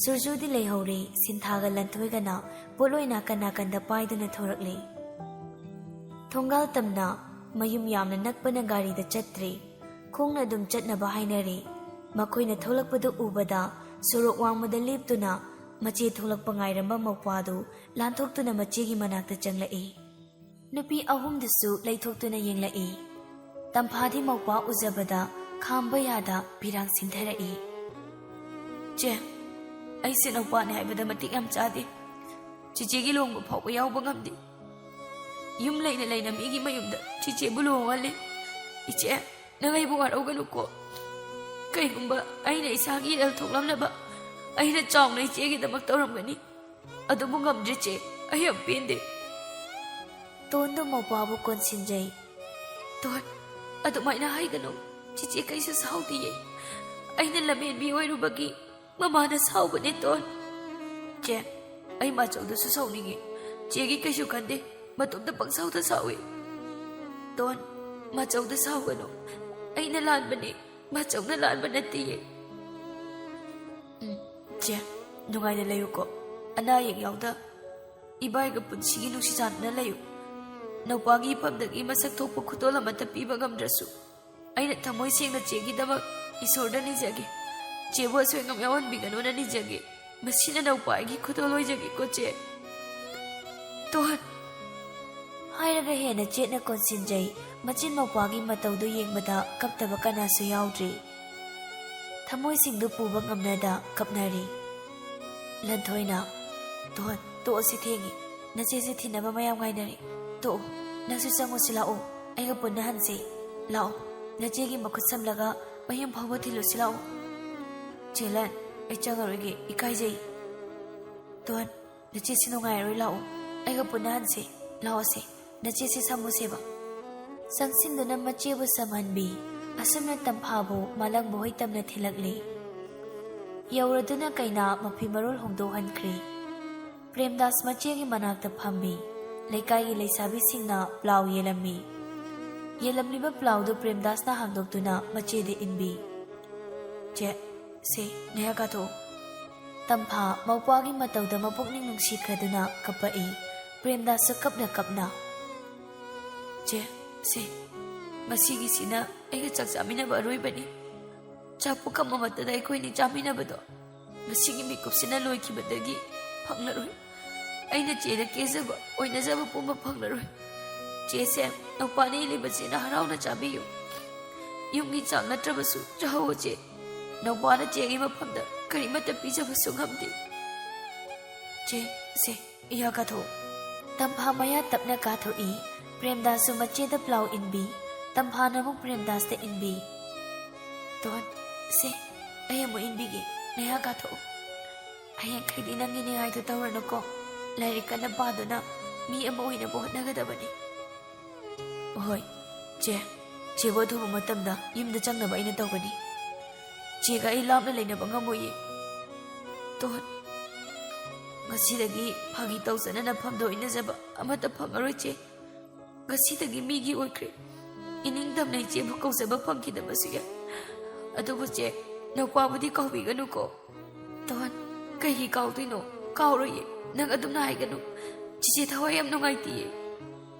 ꯁꯨꯔꯖꯨꯗꯤ ꯂꯩꯍꯧꯔꯦ, ꯁꯤꯟꯊꯥꯒ ꯂꯟꯊꯣꯏꯒꯅ ꯄꯣꯠꯂꯣꯏ ꯅꯥꯀꯟ ꯅꯥꯀꯟꯗ ꯄꯥꯏꯗꯨꯅ ꯊꯣꯔꯛꯂꯦ꯫ ꯊꯣꯡꯒꯥꯜ ꯇꯝꯅ ꯃꯌꯨꯝ ꯌꯥꯝꯅ ꯅꯛꯄꯅ ꯒꯥꯔꯤꯗ ꯆꯠꯇ꯭ꯔꯦ, ꯈꯣꯡꯅ ꯑꯗꯨꯝ ꯆꯠꯅꯕ ꯍꯥꯏꯅꯔꯦ꯫ ꯃꯈꯣꯏꯅ ꯊꯣꯛꯂꯛꯄꯗꯨ ꯎꯕꯗ ꯁꯣꯔꯣꯛ ꯋꯥꯡꯃꯗ ꯂꯦꯞꯇꯨꯅ ꯃꯆꯦ ꯊꯣꯛꯂꯛꯄ ꯉꯥꯏꯔꯝꯕ ꯃꯧꯄ꯭ꯋꯥꯗꯨ ꯂꯥꯟꯊꯣꯛꯇꯨꯅ ꯃꯆꯦꯒꯤ ꯃꯅꯥꯛꯇ ꯆꯪꯂꯛꯏ꯫ ꯅꯨꯄꯤ ꯑꯍꯨꯝꯗꯨꯁꯨ ꯂꯩꯊꯣꯛꯇꯨꯅ ꯌꯦꯡꯂꯛꯏ꯫ ꯇꯝꯐꯥꯗꯤ ꯃꯧꯄ꯭ꯋꯥ ꯎꯖꯕꯗ ꯈꯥꯝꯕ ꯌꯥꯗ ꯄꯤꯔꯥꯡ ꯁꯤꯟꯊꯔꯛꯏ꯫ "ꯆꯦ, ꯑꯩ ꯁꯦꯅꯧꯄꯥꯅꯤ ꯍꯥꯏꯕꯗ ꯃꯇꯤꯛ ꯌꯥꯝ ꯆꯥꯗꯦ꯫ ꯆꯤꯆꯦꯒꯤ ꯂꯨꯍꯣꯡꯕ ꯐꯥꯎꯕ ꯌꯥꯎꯕ ꯉꯝꯗꯦ꯫ ꯌꯨꯝ ꯂꯩꯅ ꯂꯩꯅ ꯃꯤꯒꯤ ꯃꯌꯨꯝꯗ ꯆꯤꯆꯦꯕꯨ ꯂꯨꯍꯣꯡꯍꯜꯂꯤ꯫ ꯏꯆꯦ, ꯅꯪ ꯑꯩꯕꯨ ꯋꯥꯔꯧꯒꯅꯨꯀꯣ꯫ ꯀꯩꯒꯨꯝꯕ ꯑꯩꯅ ꯏꯁꯥꯒꯤ ꯏꯔꯜ ꯊꯣꯛꯂꯝꯅꯕ ꯑꯩꯅ ꯆꯥꯎꯅ ꯏꯆꯦꯒꯤꯗꯃꯛ ꯇꯧꯔꯝꯒꯅꯤ꯫ ꯑꯗꯨꯕꯨ ꯉꯝꯗ꯭ꯔꯦ ꯆꯦ, ꯑꯩ ꯌꯥꯝ ꯄꯦꯟꯗꯦ꯫" ꯇꯣꯟꯗꯣ ꯃꯧꯄ꯭ꯋꯥꯕꯨ ꯀꯣꯟꯁꯤꯟꯖꯩ꯫ "ꯇꯣꯟ, ꯑꯗꯨꯃꯥꯏꯅ ꯍꯥꯏꯒꯅꯨ꯫ ꯆꯤꯆꯦ ꯀꯩꯁꯨ ꯁꯥꯎꯗꯤꯌꯦ꯫ ꯑꯩꯅ ꯂꯝꯍꯦꯟꯕꯤ ꯑꯣꯏꯔꯨꯕꯒꯤ ꯃꯃꯥꯅ ꯁꯥꯎꯕꯅꯦ ꯇꯣꯟ꯫" "ꯆꯦ, ꯑꯩ ꯃꯥꯆꯧꯗꯁꯨ ꯁꯥꯎꯅꯤꯡꯉꯤ꯫ ꯆꯦꯒꯤ ꯀꯩꯁꯨ ꯈꯟꯗꯦ꯫ ꯃꯇꯣꯝꯇ ꯄꯪꯁꯥꯎꯗ ꯁꯥꯎꯏ꯫ ꯇꯣꯟ, ꯃꯥꯆꯧꯗ ꯁꯥꯎꯒꯅꯨ꯫ ꯑꯩꯅ ꯂꯥꯟꯕꯅꯤ, ꯃꯥꯆꯧꯅ ꯂꯥꯟꯕ ꯅꯠꯇꯤꯌꯦ꯫ ꯎꯝ, ꯆꯦ, ꯅꯨꯡꯉꯥꯏꯅ ꯂꯩꯌꯨꯀꯣ꯫ ꯑꯅꯥ ꯑꯌꯦꯛ ꯌꯥꯎꯗ ꯏꯕꯥꯏꯒ ꯄꯨꯟꯁꯤꯒꯤ ꯅꯨꯡꯁꯤ ꯆꯥꯟꯅꯅ ꯂꯩꯌꯨ꯫ ꯅꯧꯄꯥꯒꯤ ꯏꯐꯝꯗꯒꯤ ꯃꯁꯛ ꯊꯣꯛꯄ ꯈꯨꯗꯣꯜ ꯑꯃꯠꯇ ꯄꯤꯕ ꯉꯝꯗ꯭ꯔꯁꯨ, ꯑꯩꯅ ꯊꯃꯣꯏ ꯁꯦꯡꯅ ꯆꯦꯒꯤꯗꯃꯛ ꯏꯁꯣꯔꯗ ꯅꯤꯖꯒꯦ꯫ ꯆꯦꯕꯨ ꯑꯁꯣꯏ ꯑꯉꯥꯝ ꯌꯥꯎꯍꯟꯕꯤꯒꯅꯣꯅ ꯅꯤꯖꯒꯦ꯫ ꯃꯁꯤꯅ ꯅꯧꯄꯥ ꯑꯩꯒꯤ ꯈꯨꯗꯣꯜ ꯑꯣꯏꯖꯒꯦꯀꯣ, ꯆꯦ꯫ ꯇꯣꯟ! ꯍꯥꯏꯔꯒ ꯍꯦꯟꯅ ꯆꯦꯠꯅ ꯀꯣꯟꯁꯤꯟꯖꯩ꯫ ꯃꯆꯤꯟ ꯃꯧꯄ꯭ꯋꯥꯒꯤ ꯃꯇꯧꯗꯨ ꯌꯦꯡꯕꯗ ꯀꯞꯇꯕ ꯀꯅꯥꯁꯨ ꯌꯥꯎꯗ꯭ꯔꯤ꯫ ꯊꯃꯣꯏꯁꯤꯡꯗꯨ ꯄꯨꯕ ꯉꯝꯅꯗ ꯀꯞꯅꯔꯤ꯫ ꯂꯟꯊꯣꯏꯅ, "ꯇꯣꯟ, ꯇꯣꯛꯑꯁꯤ, ꯊꯦꯡꯉꯤ꯫ ꯅꯆꯦꯁꯦ ꯊꯤꯟꯅꯕ ꯃꯌꯥꯝ ꯉꯥꯏꯅꯔꯤ꯫ ꯇꯣꯛꯑꯣ, ꯅꯪꯁꯨ ꯆꯪꯉꯨꯁꯤ ꯂꯥꯛꯑꯣ꯫ ꯑꯩꯒ ꯄꯨꯟꯅ ꯍꯟꯁꯤ꯫ ꯂꯥꯛꯑꯣ, ꯅꯆꯦꯒꯤ ꯃꯈꯨꯠ ꯁꯝꯂꯒ ꯃꯌꯨꯝ ꯐꯥꯎꯕ ꯊꯤꯜꯂꯨꯁꯤ ꯂꯥꯛꯑꯣ꯫" "ꯆꯦ ꯂꯟ, ꯑꯩ ꯆꯪꯉꯔꯣꯏꯒꯦ, ꯏꯀꯥꯏꯖꯩ꯫" "ꯇꯣꯟ, ꯅꯆꯦꯁꯤ ꯅꯨꯡꯉꯥꯏꯔꯔꯣꯏ, ꯂꯥꯛꯑꯣ꯫ ꯑꯩꯒ ꯄꯨꯟꯅ ꯍꯟꯁꯤ꯫ ꯂꯥꯛꯑꯣꯁꯦ, ꯅꯆꯦꯁꯤ ꯁꯝꯃꯨꯁꯦꯕ꯫" ꯆꯪꯁꯤꯟꯗꯨꯅ ꯃꯆꯦꯕꯨ ꯁꯝꯍꯟꯕꯤ꯫ ꯑꯁꯨꯝꯅ ꯇꯝꯐꯥꯕꯨ ꯃꯥꯂꯪꯕ ꯍꯣꯏ ꯇꯝꯅ ꯊꯤꯜꯂꯛꯂꯤ꯫ ꯌꯧꯔꯗꯨꯅ ꯀꯩꯅꯥ ꯃꯐꯤ ꯃꯔꯣꯜ ꯍꯣꯡꯗꯣꯛꯍꯟꯈ꯭ꯔꯦ꯫ ꯄ꯭ꯔꯦꯝꯗꯥꯁ ꯃꯆꯦꯒꯤ ꯃꯅꯥꯛꯇ ꯐꯝꯃꯤ꯫ ꯂꯩꯀꯥꯏꯒꯤ ꯂꯩꯁꯥꯕꯤꯁꯤꯡꯅ ꯄ꯭ꯂꯥꯎ ꯌꯦꯜꯂꯝꯃꯤ꯫ ꯌꯦꯜꯂꯝꯂꯤꯕ ꯄ꯭ꯂꯥꯎꯗꯨ ꯄ꯭ꯔꯦꯝꯗꯥꯁꯅ ꯍꯥꯡꯗꯣꯛꯇꯨꯅ ꯃꯆꯦꯗ ꯏꯟꯕꯤ꯫ "ꯆꯦ, ꯁꯦ, ꯅꯌꯥ ꯀꯥꯊꯣꯛꯎ꯫" ꯇꯝꯐꯥ ꯃꯧꯄ꯭ꯋꯥꯒꯤ ꯃꯇꯧꯗ ꯃꯄꯨꯛꯅꯤꯡ ꯅꯨꯡꯁꯤꯈ꯭ꯔꯗꯨꯅ ꯀꯞꯄꯛꯏ꯫ ꯄ꯭ꯔꯦꯝꯗꯥꯁꯁꯨ ꯀꯞꯅ ꯀꯞꯅ, "ꯆꯦ, ꯁꯦ, ꯉꯁꯤꯒꯤꯁꯤꯅ ꯑꯩꯒ ꯆꯥꯛ ꯆꯥꯃꯤꯟꯅꯕ ꯑꯔꯣꯏꯕꯅꯤ꯫ ꯆꯥꯛ ꯄꯨꯈꯝ ꯑꯃꯠꯇꯗ ꯑꯩꯈꯣꯏꯅꯤ ꯆꯥꯃꯤꯟꯅꯕꯗꯣ ꯉꯁꯤꯒꯤ ꯃꯤꯀꯨꯞꯁꯤꯅ ꯂꯣꯏꯈꯤꯕꯗꯒꯤ ꯐꯪꯂꯔꯣꯏ꯫ ꯑꯩꯅ ꯆꯦꯗ ꯀꯦꯖꯕ, ꯑꯣꯏꯅꯖꯕ ꯄꯨꯝꯕ ꯐꯪꯂꯔꯣꯏ꯫ ꯆꯦꯁꯦ, ꯅꯧꯄꯥꯅ ꯏꯜꯂꯤꯕꯁꯤꯅ ꯍꯔꯥꯎꯅ ꯆꯥꯕꯤꯌꯨ꯫ ꯌꯨꯝꯒꯤ ꯆꯥꯛ ꯅꯠꯇ꯭ꯔꯕꯁꯨ ꯆꯥꯍꯧꯋꯣ ꯆꯦ꯫ ꯅꯧꯄꯥꯅ ꯆꯦꯒꯤ ꯃꯐꯝꯗ ꯀꯔꯤꯃꯠꯇ ꯄꯤꯖꯕꯁꯨ ꯉꯝꯗꯦ꯫ ꯆꯦ, ꯁꯦ, ꯏꯌꯥ ꯀꯥꯊꯣꯛꯎ꯫" ꯇꯝꯐꯥ ꯃꯌꯥ ꯇꯞꯅ ꯀꯥꯊꯣꯛꯏ꯫ ꯄ꯭ꯔꯦꯝꯗꯥꯁꯁꯨ ꯃꯆꯦꯗ ꯄ꯭ꯂꯥꯎ ꯏꯟꯕꯤ꯫ ꯇꯝꯐꯥꯅ ꯑꯃꯨꯛ ꯄ꯭ꯔꯦꯝꯗꯥꯁꯇ ꯏꯟꯕꯤ꯫ "ꯇꯣꯟ, ꯁꯦ, ꯑꯩ ꯑꯃꯨꯛ ꯏꯟꯕꯤꯒꯦ꯫ ꯅꯌꯥ ꯀꯥꯊꯣꯛꯎ꯫ ꯍꯌꯦꯡꯈꯩꯗꯤ ꯅꯪꯒꯤ ꯅꯤꯡꯉꯥꯏꯗꯨ ꯇꯧꯔꯅꯨꯀꯣ꯫ ꯂꯥꯏꯔꯤꯛ ꯀꯟꯅ ꯄꯥꯗꯨꯅ ꯃꯤ ꯑꯃ ꯑꯣꯏꯅꯕ ꯍꯣꯠꯅꯒꯗꯕꯅꯤ꯫" "ꯍꯣꯏ, ꯆꯦ꯫ ꯆꯦꯕꯨ ꯑꯊꯨꯕ ꯃꯇꯝꯗ ꯌꯨꯝꯗ ꯆꯪꯅꯕ ꯑꯩꯅ ꯇꯧꯒꯅꯤ꯫ ꯆꯦꯒ ꯑꯩ ꯂꯥꯞꯅ ꯂꯩꯅꯕ ꯉꯝꯃꯣꯏꯌꯦ꯫" "ꯇꯣꯟ, ꯉꯁꯤꯗꯒꯤ ꯐꯥꯒꯤ ꯇꯧꯖꯅꯅ ꯐꯝꯗ ꯑꯣꯏꯅꯖꯕ ꯑꯃꯠꯇ ꯐꯪꯉꯔꯣꯏ, ꯆꯦ꯫ ꯉꯁꯤꯗꯒꯤ ꯃꯤꯒꯤ ꯑꯣꯏꯈ꯭ꯔꯦ꯫ ꯏꯅꯤꯡ ꯇꯝꯅ ꯏꯆꯦꯕꯨ ꯀꯧꯖꯕ ꯐꯪꯈꯤꯗꯕꯁꯨ ꯌꯥꯏ꯫ ꯑꯗꯨꯕꯨ ꯆꯦ, ꯅꯧꯄꯥꯕꯨꯗꯤ ꯀꯥꯎꯕꯤꯒꯅꯨꯀꯣ꯫ ꯇꯣꯟ, ꯀꯩꯒꯤ ꯀꯥꯎꯗꯣꯏꯅꯣ? ꯀꯥꯎꯔꯣꯏꯌꯦ꯫ ꯅꯪ ꯑꯗꯨꯝꯅ ꯍꯥꯏꯒꯅꯨ꯫ ꯆꯤꯆꯦ ꯊꯋꯥꯏ ꯌꯥꯝ ꯅꯨꯡꯉꯥꯏꯇꯤꯌꯦ꯫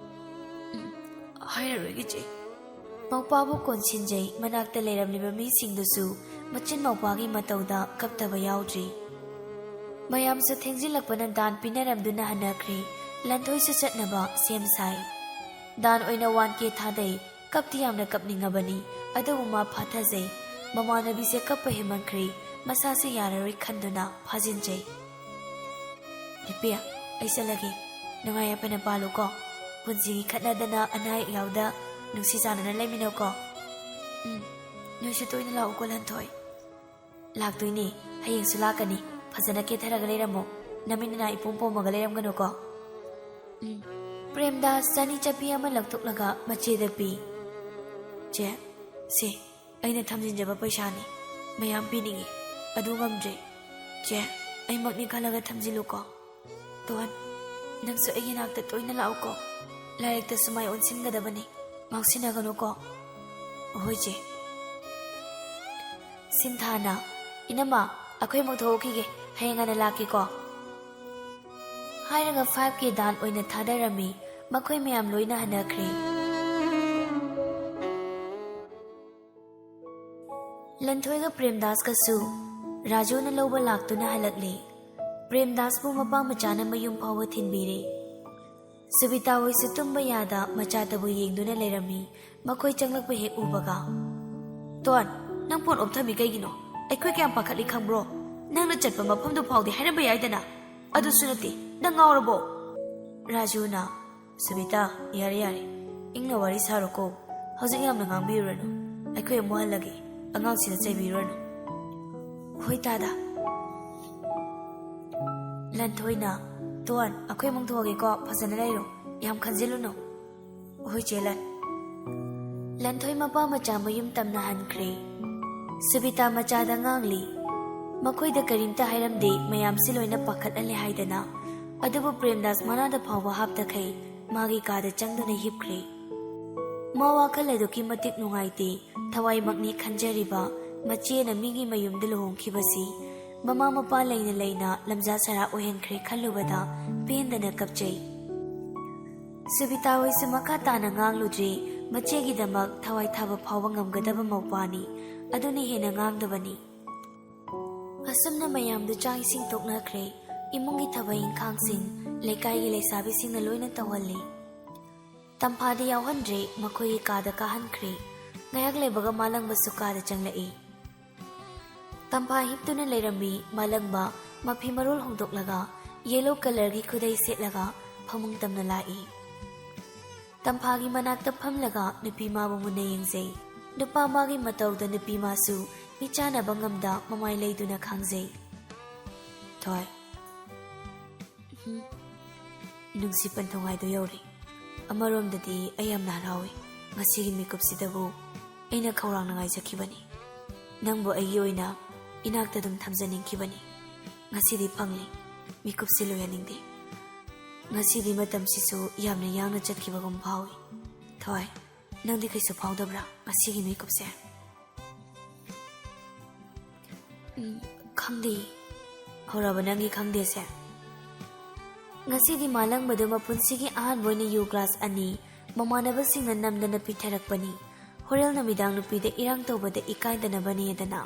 ꯎꯝ, ꯍꯥꯏꯔꯔꯣꯏꯒꯦ, ꯆꯦ꯫ ꯃꯧꯄꯥꯕꯨ ꯀꯣꯟꯁꯤꯟꯖꯩ꯫ ꯃꯅꯥꯛꯇ ꯂꯩꯔꯝꯂꯤꯕ ꯃꯤꯁꯤꯡꯗꯨꯁꯨ ꯃꯆꯤꯟ ꯃꯧꯄꯥꯒꯤ ꯃꯇꯧꯗ ꯀꯞꯇꯕ ꯌꯥꯎꯗ꯭ꯔꯤ꯫ ꯃꯌꯥꯝꯁꯨ ꯊꯦꯡꯖꯤꯜꯂꯛꯄꯅ ꯗꯥꯟ ꯄꯤꯅꯔꯝꯗꯨꯅ ꯍꯟꯅꯈ꯭ꯔꯦ꯫ ꯂꯟꯊꯣꯏꯁꯨ ꯆꯠꯅꯕ ꯁꯦꯝ ꯁꯥꯏ꯫ ꯗꯥꯟ ꯑꯣꯏꯅ ꯋꯥꯟ ꯀꯦ ꯊꯥꯗꯩ꯫ ꯀꯞꯇꯤ ꯌꯥꯝꯅ ꯀꯞꯅꯤꯡꯉꯕꯅꯤ, ꯑꯗꯨꯕꯨ ꯃꯥ ꯐꯥꯊꯖꯩ꯫ ꯃꯃꯥꯟꯅꯕꯤꯁꯦ ꯀꯞꯄ ꯍꯦꯟꯃꯟꯈ꯭ꯔꯦ, ꯃꯁꯥꯁꯦ ꯌꯥꯔꯔꯣꯏ ꯈꯟꯗꯨꯅ ꯐꯥꯖꯤꯟꯖꯩ꯫ ꯏꯄꯦ, ꯑꯩ ꯆꯠꯂꯒꯦ꯫ ꯅꯨꯡꯉꯥꯏ ꯌꯥꯏꯐꯅ ꯄꯥꯜꯂꯨꯀꯣ꯫ ꯄꯨꯟꯁꯤꯒꯤ ꯈꯠꯅꯗꯅ ꯑꯅꯥ ꯑꯌꯦꯛ ꯌꯥꯎꯗ ꯅꯨꯡꯁꯤ ꯆꯥꯟꯅꯅ ꯂꯩꯃꯤꯟꯅꯧꯀꯣ꯫ ꯎꯝ, ꯅꯣꯏꯁꯨ ꯇꯣꯏꯅ ꯂꯥꯛꯎꯀꯣ, ꯂꯟꯊꯣꯏ꯫ ꯂꯥꯛꯇꯣꯏꯅꯦ, ꯍꯌꯦꯡꯁꯨ ꯂꯥꯛꯀꯅꯤ꯫ ꯐꯖꯅ ꯀꯦꯊꯔꯒ ꯂꯩꯔꯝꯃꯣ, ꯅꯃꯤꯠ ꯅꯅꯥ ꯏꯄꯣꯝ ꯄꯣꯝꯃꯒ ꯂꯩꯔꯝꯒꯅꯨꯀꯣ꯫ ꯎꯝ꯫ ꯄ꯭ꯔꯦꯝꯗꯥꯁ ꯆꯅꯤ ꯆꯠꯄꯤ ꯑꯃ ꯂꯧꯊꯣꯛꯂꯒ ꯃꯆꯦꯗ ꯄꯤ꯫ ꯆꯦ, ꯁꯦ, ꯑꯩꯅ ꯊꯝꯖꯤꯟꯖꯕ ꯄꯩꯁꯥꯅꯤ꯫ ꯃꯌꯥꯝ ꯄꯤꯅꯤꯡꯏ, ꯑꯗꯨ ꯉꯝꯗ꯭ꯔꯦ꯫ ꯆꯦ, ꯑꯩꯃꯛꯅꯤ ꯈꯜꯂꯒ ꯊꯝꯖꯤꯜꯂꯨꯀꯣ꯫ ꯇꯣꯟ, ꯅꯪꯁꯨ ꯑꯩꯒꯤ ꯅꯥꯛꯇ ꯇꯣꯏꯅ ꯂꯥꯛꯎꯀꯣ꯫ ꯂꯥꯏꯔꯤꯛꯇꯁꯨ ꯃꯥꯏ ꯑꯣꯟꯁꯤꯟꯒꯗꯕꯅꯤ꯫ ꯉꯥꯎꯁꯤꯟꯅꯒꯅꯨꯀꯣ꯫ ꯍꯣꯏ, ꯆꯦ꯫ ꯁꯤꯟꯊꯥꯅ, "ꯏꯅꯝꯃ, ꯑꯩꯈꯣꯏ ꯑꯃꯨꯛ ꯊꯣꯛꯈꯤꯒꯦ, ꯍꯌꯦꯡ ꯉꯟꯅ ꯂꯥꯛꯀꯦꯀꯣ"꯫ ꯍꯥꯏꯔꯒ ꯐꯥꯏꯚ ꯀꯦ ꯗꯥꯟ ꯑꯣꯏꯅ ꯊꯥꯗꯔꯝꯃꯤ꯫ ꯃꯈꯣꯏ ꯃꯌꯥꯝ ꯂꯣꯏꯅ ꯍꯟꯅꯈ꯭ꯔꯦ꯫ ꯂꯟꯊꯣꯏꯒ ꯄ꯭ꯔꯦꯝꯗꯥꯁꯀꯁꯨ ꯔꯥꯖꯨꯅ ꯂꯧꯕ ꯂꯥꯛꯇꯨꯅ ꯍꯜꯂꯛꯂꯦ꯫ ꯄ꯭ꯔꯦꯝꯗꯥꯁꯄꯨ ꯃꯄꯥ ꯃꯆꯥꯅ ꯃꯌꯨꯝ ꯐꯥꯎꯕ ꯊꯤꯟꯕꯤꯔꯦ꯫ ꯁꯨꯕꯤꯇꯥ ꯍꯣꯏꯁꯨ ꯇꯨꯝꯕ ꯌꯥꯗ ꯃꯆꯥꯇꯕꯨ ꯌꯦꯡꯗꯨꯅ ꯂꯩꯔꯝꯃꯤ꯫ ꯃꯈꯣꯏ ꯆꯪꯂꯛꯄ ꯍꯦꯛ ꯎꯕꯒ, "ꯇꯣꯟ, ꯅꯪ ꯐꯣꯟ ꯑꯣꯞ ꯊꯝꯃꯤ ꯀꯩꯒꯤꯅꯣ? ꯑꯩꯈꯣꯏ ꯀꯌꯥꯝ ꯄꯥꯈꯠꯂꯤ ꯈꯪꯕ꯭ꯔꯣ? ꯅꯪꯅ ꯆꯠꯄ ꯃꯐꯝꯗꯨ ꯐꯥꯎꯗꯤ ꯍꯥꯏꯔꯝꯕ ꯌꯥꯏꯗꯅ꯫ ꯑꯗꯨꯁꯨ ꯅꯠꯇꯦ, ꯅꯪ ꯉꯥꯎꯔꯕꯣ?" ꯔꯥꯖꯨꯅ, "ꯁꯨꯕꯤꯇꯥ, ꯌꯥꯔꯦ, ꯌꯥꯔꯦ꯫ ꯏꯪꯅ ꯋꯥꯔꯤ ꯁꯥꯔꯣꯀꯣ꯫ ꯍꯧꯖꯤꯛ ꯌꯥꯝꯅ ꯉꯥꯡꯕꯤꯔꯨꯔꯅꯨ꯫ ꯑꯩꯈꯣꯏ ꯑꯃꯨꯛ ꯍꯜꯂꯒꯦ꯫ ꯑꯉꯥꯡꯁꯤꯗ ꯆꯩꯕꯤꯔꯨꯔꯅꯨ꯫" "ꯍꯣꯏ, ꯇꯥꯗ꯫" ꯂꯟꯊꯣꯏꯅ, "ꯇꯣꯟ, ꯑꯩꯈꯣꯏ ꯑꯃꯨꯛ ꯊꯣꯛꯑꯒꯦꯀꯣ꯫ ꯐꯖꯅ ꯂꯩꯔꯣ꯫ ꯌꯥꯝ ꯈꯟꯖꯤꯜꯂꯨꯅꯨ꯫" "ꯍꯣꯏ, ꯆꯦ ꯂꯟ꯫" ꯂꯟꯊꯣꯏ ꯃꯄꯥ ꯃꯆꯥ ꯃꯌꯨꯝ ꯇꯝꯅ ꯍꯟꯈ꯭ꯔꯦ꯫ ꯁꯨꯕꯤꯇꯥ ꯃꯆꯥꯗ ꯉꯥꯡꯂꯤ꯫ ꯃꯈꯣꯏꯗ ꯀꯔꯤꯝꯇ ꯍꯥꯏꯔꯝꯗꯦ, ꯃꯌꯥꯝꯁꯤ ꯂꯣꯏꯅ ꯄꯥꯈꯠꯍꯜꯂꯦ ꯍꯥꯏꯗꯅ꯫ ꯑꯗꯨꯕꯨ ꯄ꯭ꯔꯦꯝꯗꯥꯁ ꯃꯅꯥꯗ ꯐꯥꯎꯕ ꯍꯥꯞꯇꯈꯩ ꯃꯥꯒꯤ ꯀꯥꯗ ꯆꯪꯗꯨꯅ ꯍꯤꯞꯈ꯭ꯔꯦ꯫ ꯃꯥ ꯋꯥꯈꯜ ꯑꯗꯨꯛꯀꯤ ꯃꯇꯤꯛ ꯅꯨꯡꯉꯥꯏꯇꯦ, ꯊꯋꯥꯏꯃꯛꯅꯤ ꯈꯟꯖꯔꯤꯕ ꯃꯆꯦꯅ ꯃꯤꯒꯤ ꯃꯌꯨꯝꯗ ꯂꯨꯍꯣꯡꯈꯤꯕꯁꯤ ꯃꯃꯥ ꯃꯄꯥ ꯂꯩꯅ ꯂꯩꯅ ꯂꯝꯖꯥ ꯁꯔꯥ ꯑꯣꯏꯍꯟꯈ꯭ꯔꯦ ꯈꯜꯂꯨꯕꯗ ꯄꯦꯟꯗꯅ ꯀꯞꯆꯩ꯫ ꯁꯨꯕꯤꯇꯥ ꯍꯣꯏꯁꯨ ꯃꯈꯥ ꯇꯥꯅ ꯉꯥꯡꯂꯨꯗ꯭ꯔꯦ꯫ ꯃꯆꯦꯒꯤꯗꯃꯛ ꯊꯋꯥꯏ ꯊꯥꯕ ꯐꯥꯎꯕ ꯉꯝꯒꯗꯕ ꯃꯧꯄ꯭ꯋꯥꯅꯤ, ꯑꯗꯨꯅ ꯍꯦꯟꯅ ꯉꯥꯡꯗꯕꯅꯤ꯫ ꯑꯁꯨꯝꯅ ꯃꯌꯥꯝꯗꯨ ꯆꯥꯛ ꯏꯁꯤꯡ ꯇꯣꯛꯅꯈ꯭ꯔꯦ꯫ ꯏꯃꯨꯡꯒꯤ ꯊꯕꯛ ꯏꯪꯈꯥꯡꯁꯤꯡ ꯂꯩꯀꯥꯏꯒꯤ ꯂꯩꯁꯥꯕꯤꯁꯤꯡꯅ ꯂꯣꯏꯅ ꯇꯧꯍꯜꯂꯤ꯫ ꯇꯝꯐꯥꯗꯤ ꯌꯥꯎꯍꯟꯗ꯭ꯔꯦ, ꯃꯈꯣꯏꯒꯤ ꯀꯥꯗ ꯀꯥꯍꯟꯈ꯭ꯔꯦ꯫ ꯉꯥꯏꯍꯥꯛ ꯂꯩꯕꯒ ꯃꯥꯂꯪꯕꯁꯨ ꯀꯥꯗ ꯆꯪꯂꯛꯏ꯫ ꯇꯝꯐꯥ ꯍꯤꯞꯇꯨꯅ ꯂꯩꯔꯝꯃꯤ꯫ ꯃꯥꯂꯪꯕ ꯃꯐꯤ ꯃꯔꯣꯜ ꯍꯣꯡꯗꯣꯛꯂꯒ ꯌꯦꯂꯣ ꯀꯂꯔꯒꯤ ꯈꯨꯗꯩ ꯁꯦꯠꯂꯒ ꯐꯃꯨꯡ ꯇꯝꯅ ꯂꯥꯛꯏ꯫ ꯇꯝꯐꯥꯒꯤ ꯃꯅꯥꯛꯇ ꯐꯝꯂꯒ ꯅꯨꯄꯤ ꯃꯥꯕꯨ ꯃꯨꯟꯅ ꯌꯦꯡꯖꯩ꯫ ꯅꯨꯄꯥ ꯃꯥꯒꯤ ꯃꯇꯧꯗ ꯅꯨꯄꯤ ꯃꯥꯁꯨ ꯃꯤꯆꯥꯟꯅꯕ ꯉꯝꯗ ꯃꯃꯥꯏ ꯂꯩꯗꯨꯅ ꯈꯥꯡꯖꯩ꯫ ꯊꯣꯏ꯫ ꯎꯝ꯫ ꯅꯨꯡꯁꯤ ꯄꯟꯊꯨꯡꯉꯥꯏꯗꯨ ꯌꯧꯔꯦ꯫ ꯑꯃꯔꯣꯝꯗꯗꯤ ꯑꯩ ꯌꯥꯝꯅ ꯍꯔꯥꯎꯏ꯫ ꯉꯁꯤꯒꯤ ꯃꯤꯀꯨꯞꯁꯤꯗꯕꯨ ꯑꯩꯅ ꯈꯧꯔꯥꯡꯅ ꯉꯥꯏꯖꯈꯤꯕꯅꯤ꯫ ꯅꯪꯕꯨ ꯑꯩꯒꯤ ꯑꯣꯏꯅ ꯏꯅꯥꯛꯇ ꯑꯗꯨꯝ ꯊꯝꯖꯅꯤꯡꯈꯤꯕꯅꯤ꯫ ꯉꯁꯤꯗꯤ ꯐꯪꯂꯦ꯫ ꯃꯤꯀꯨꯞꯁꯤ ꯂꯣꯏꯍꯟꯅꯤꯡꯗꯦ꯫ ꯉꯁꯤꯗꯤ ꯃꯇꯝꯁꯤꯁꯨ ꯌꯥꯝꯅ ꯌꯥꯡꯅ ꯆꯠꯈꯤꯕꯒꯨꯝ ꯐꯥꯎꯏ꯫ ꯊꯣꯏ, ꯅꯪꯗꯤ ꯀꯩꯁꯨ ꯐꯥꯎꯗꯕ꯭ꯔꯥ ꯉꯁꯤꯒꯤ ꯃꯤꯀꯨꯞꯁꯦ? ꯎꯝ, ꯈꯪꯗꯦ꯫ ꯍꯧꯔꯕ ꯅꯪꯒꯤ ꯈꯪꯗꯦꯁꯦ? ꯉꯁꯤꯗꯤ ꯃꯥꯂꯪꯕꯗꯨ ꯃꯄꯨꯟꯁꯤꯒꯤ ꯑꯍꯥꯟꯕ ꯑꯣꯏꯅ ꯌꯨ ꯒ꯭ꯂꯥꯁ ꯑꯅꯤ ꯃꯃꯥꯟꯅꯕꯁꯤꯡꯅ ꯅꯝꯗꯅ ꯄꯤꯊꯔꯛꯄꯅꯤ꯫ ꯍꯣꯔꯦꯟ ꯅꯨꯃꯤꯗꯥꯡ ꯅꯨꯄꯤꯗ ꯏꯔꯥꯡ ꯇꯧꯕꯗ ꯏꯀꯥꯏꯗꯅꯕꯅꯦꯗꯅ꯫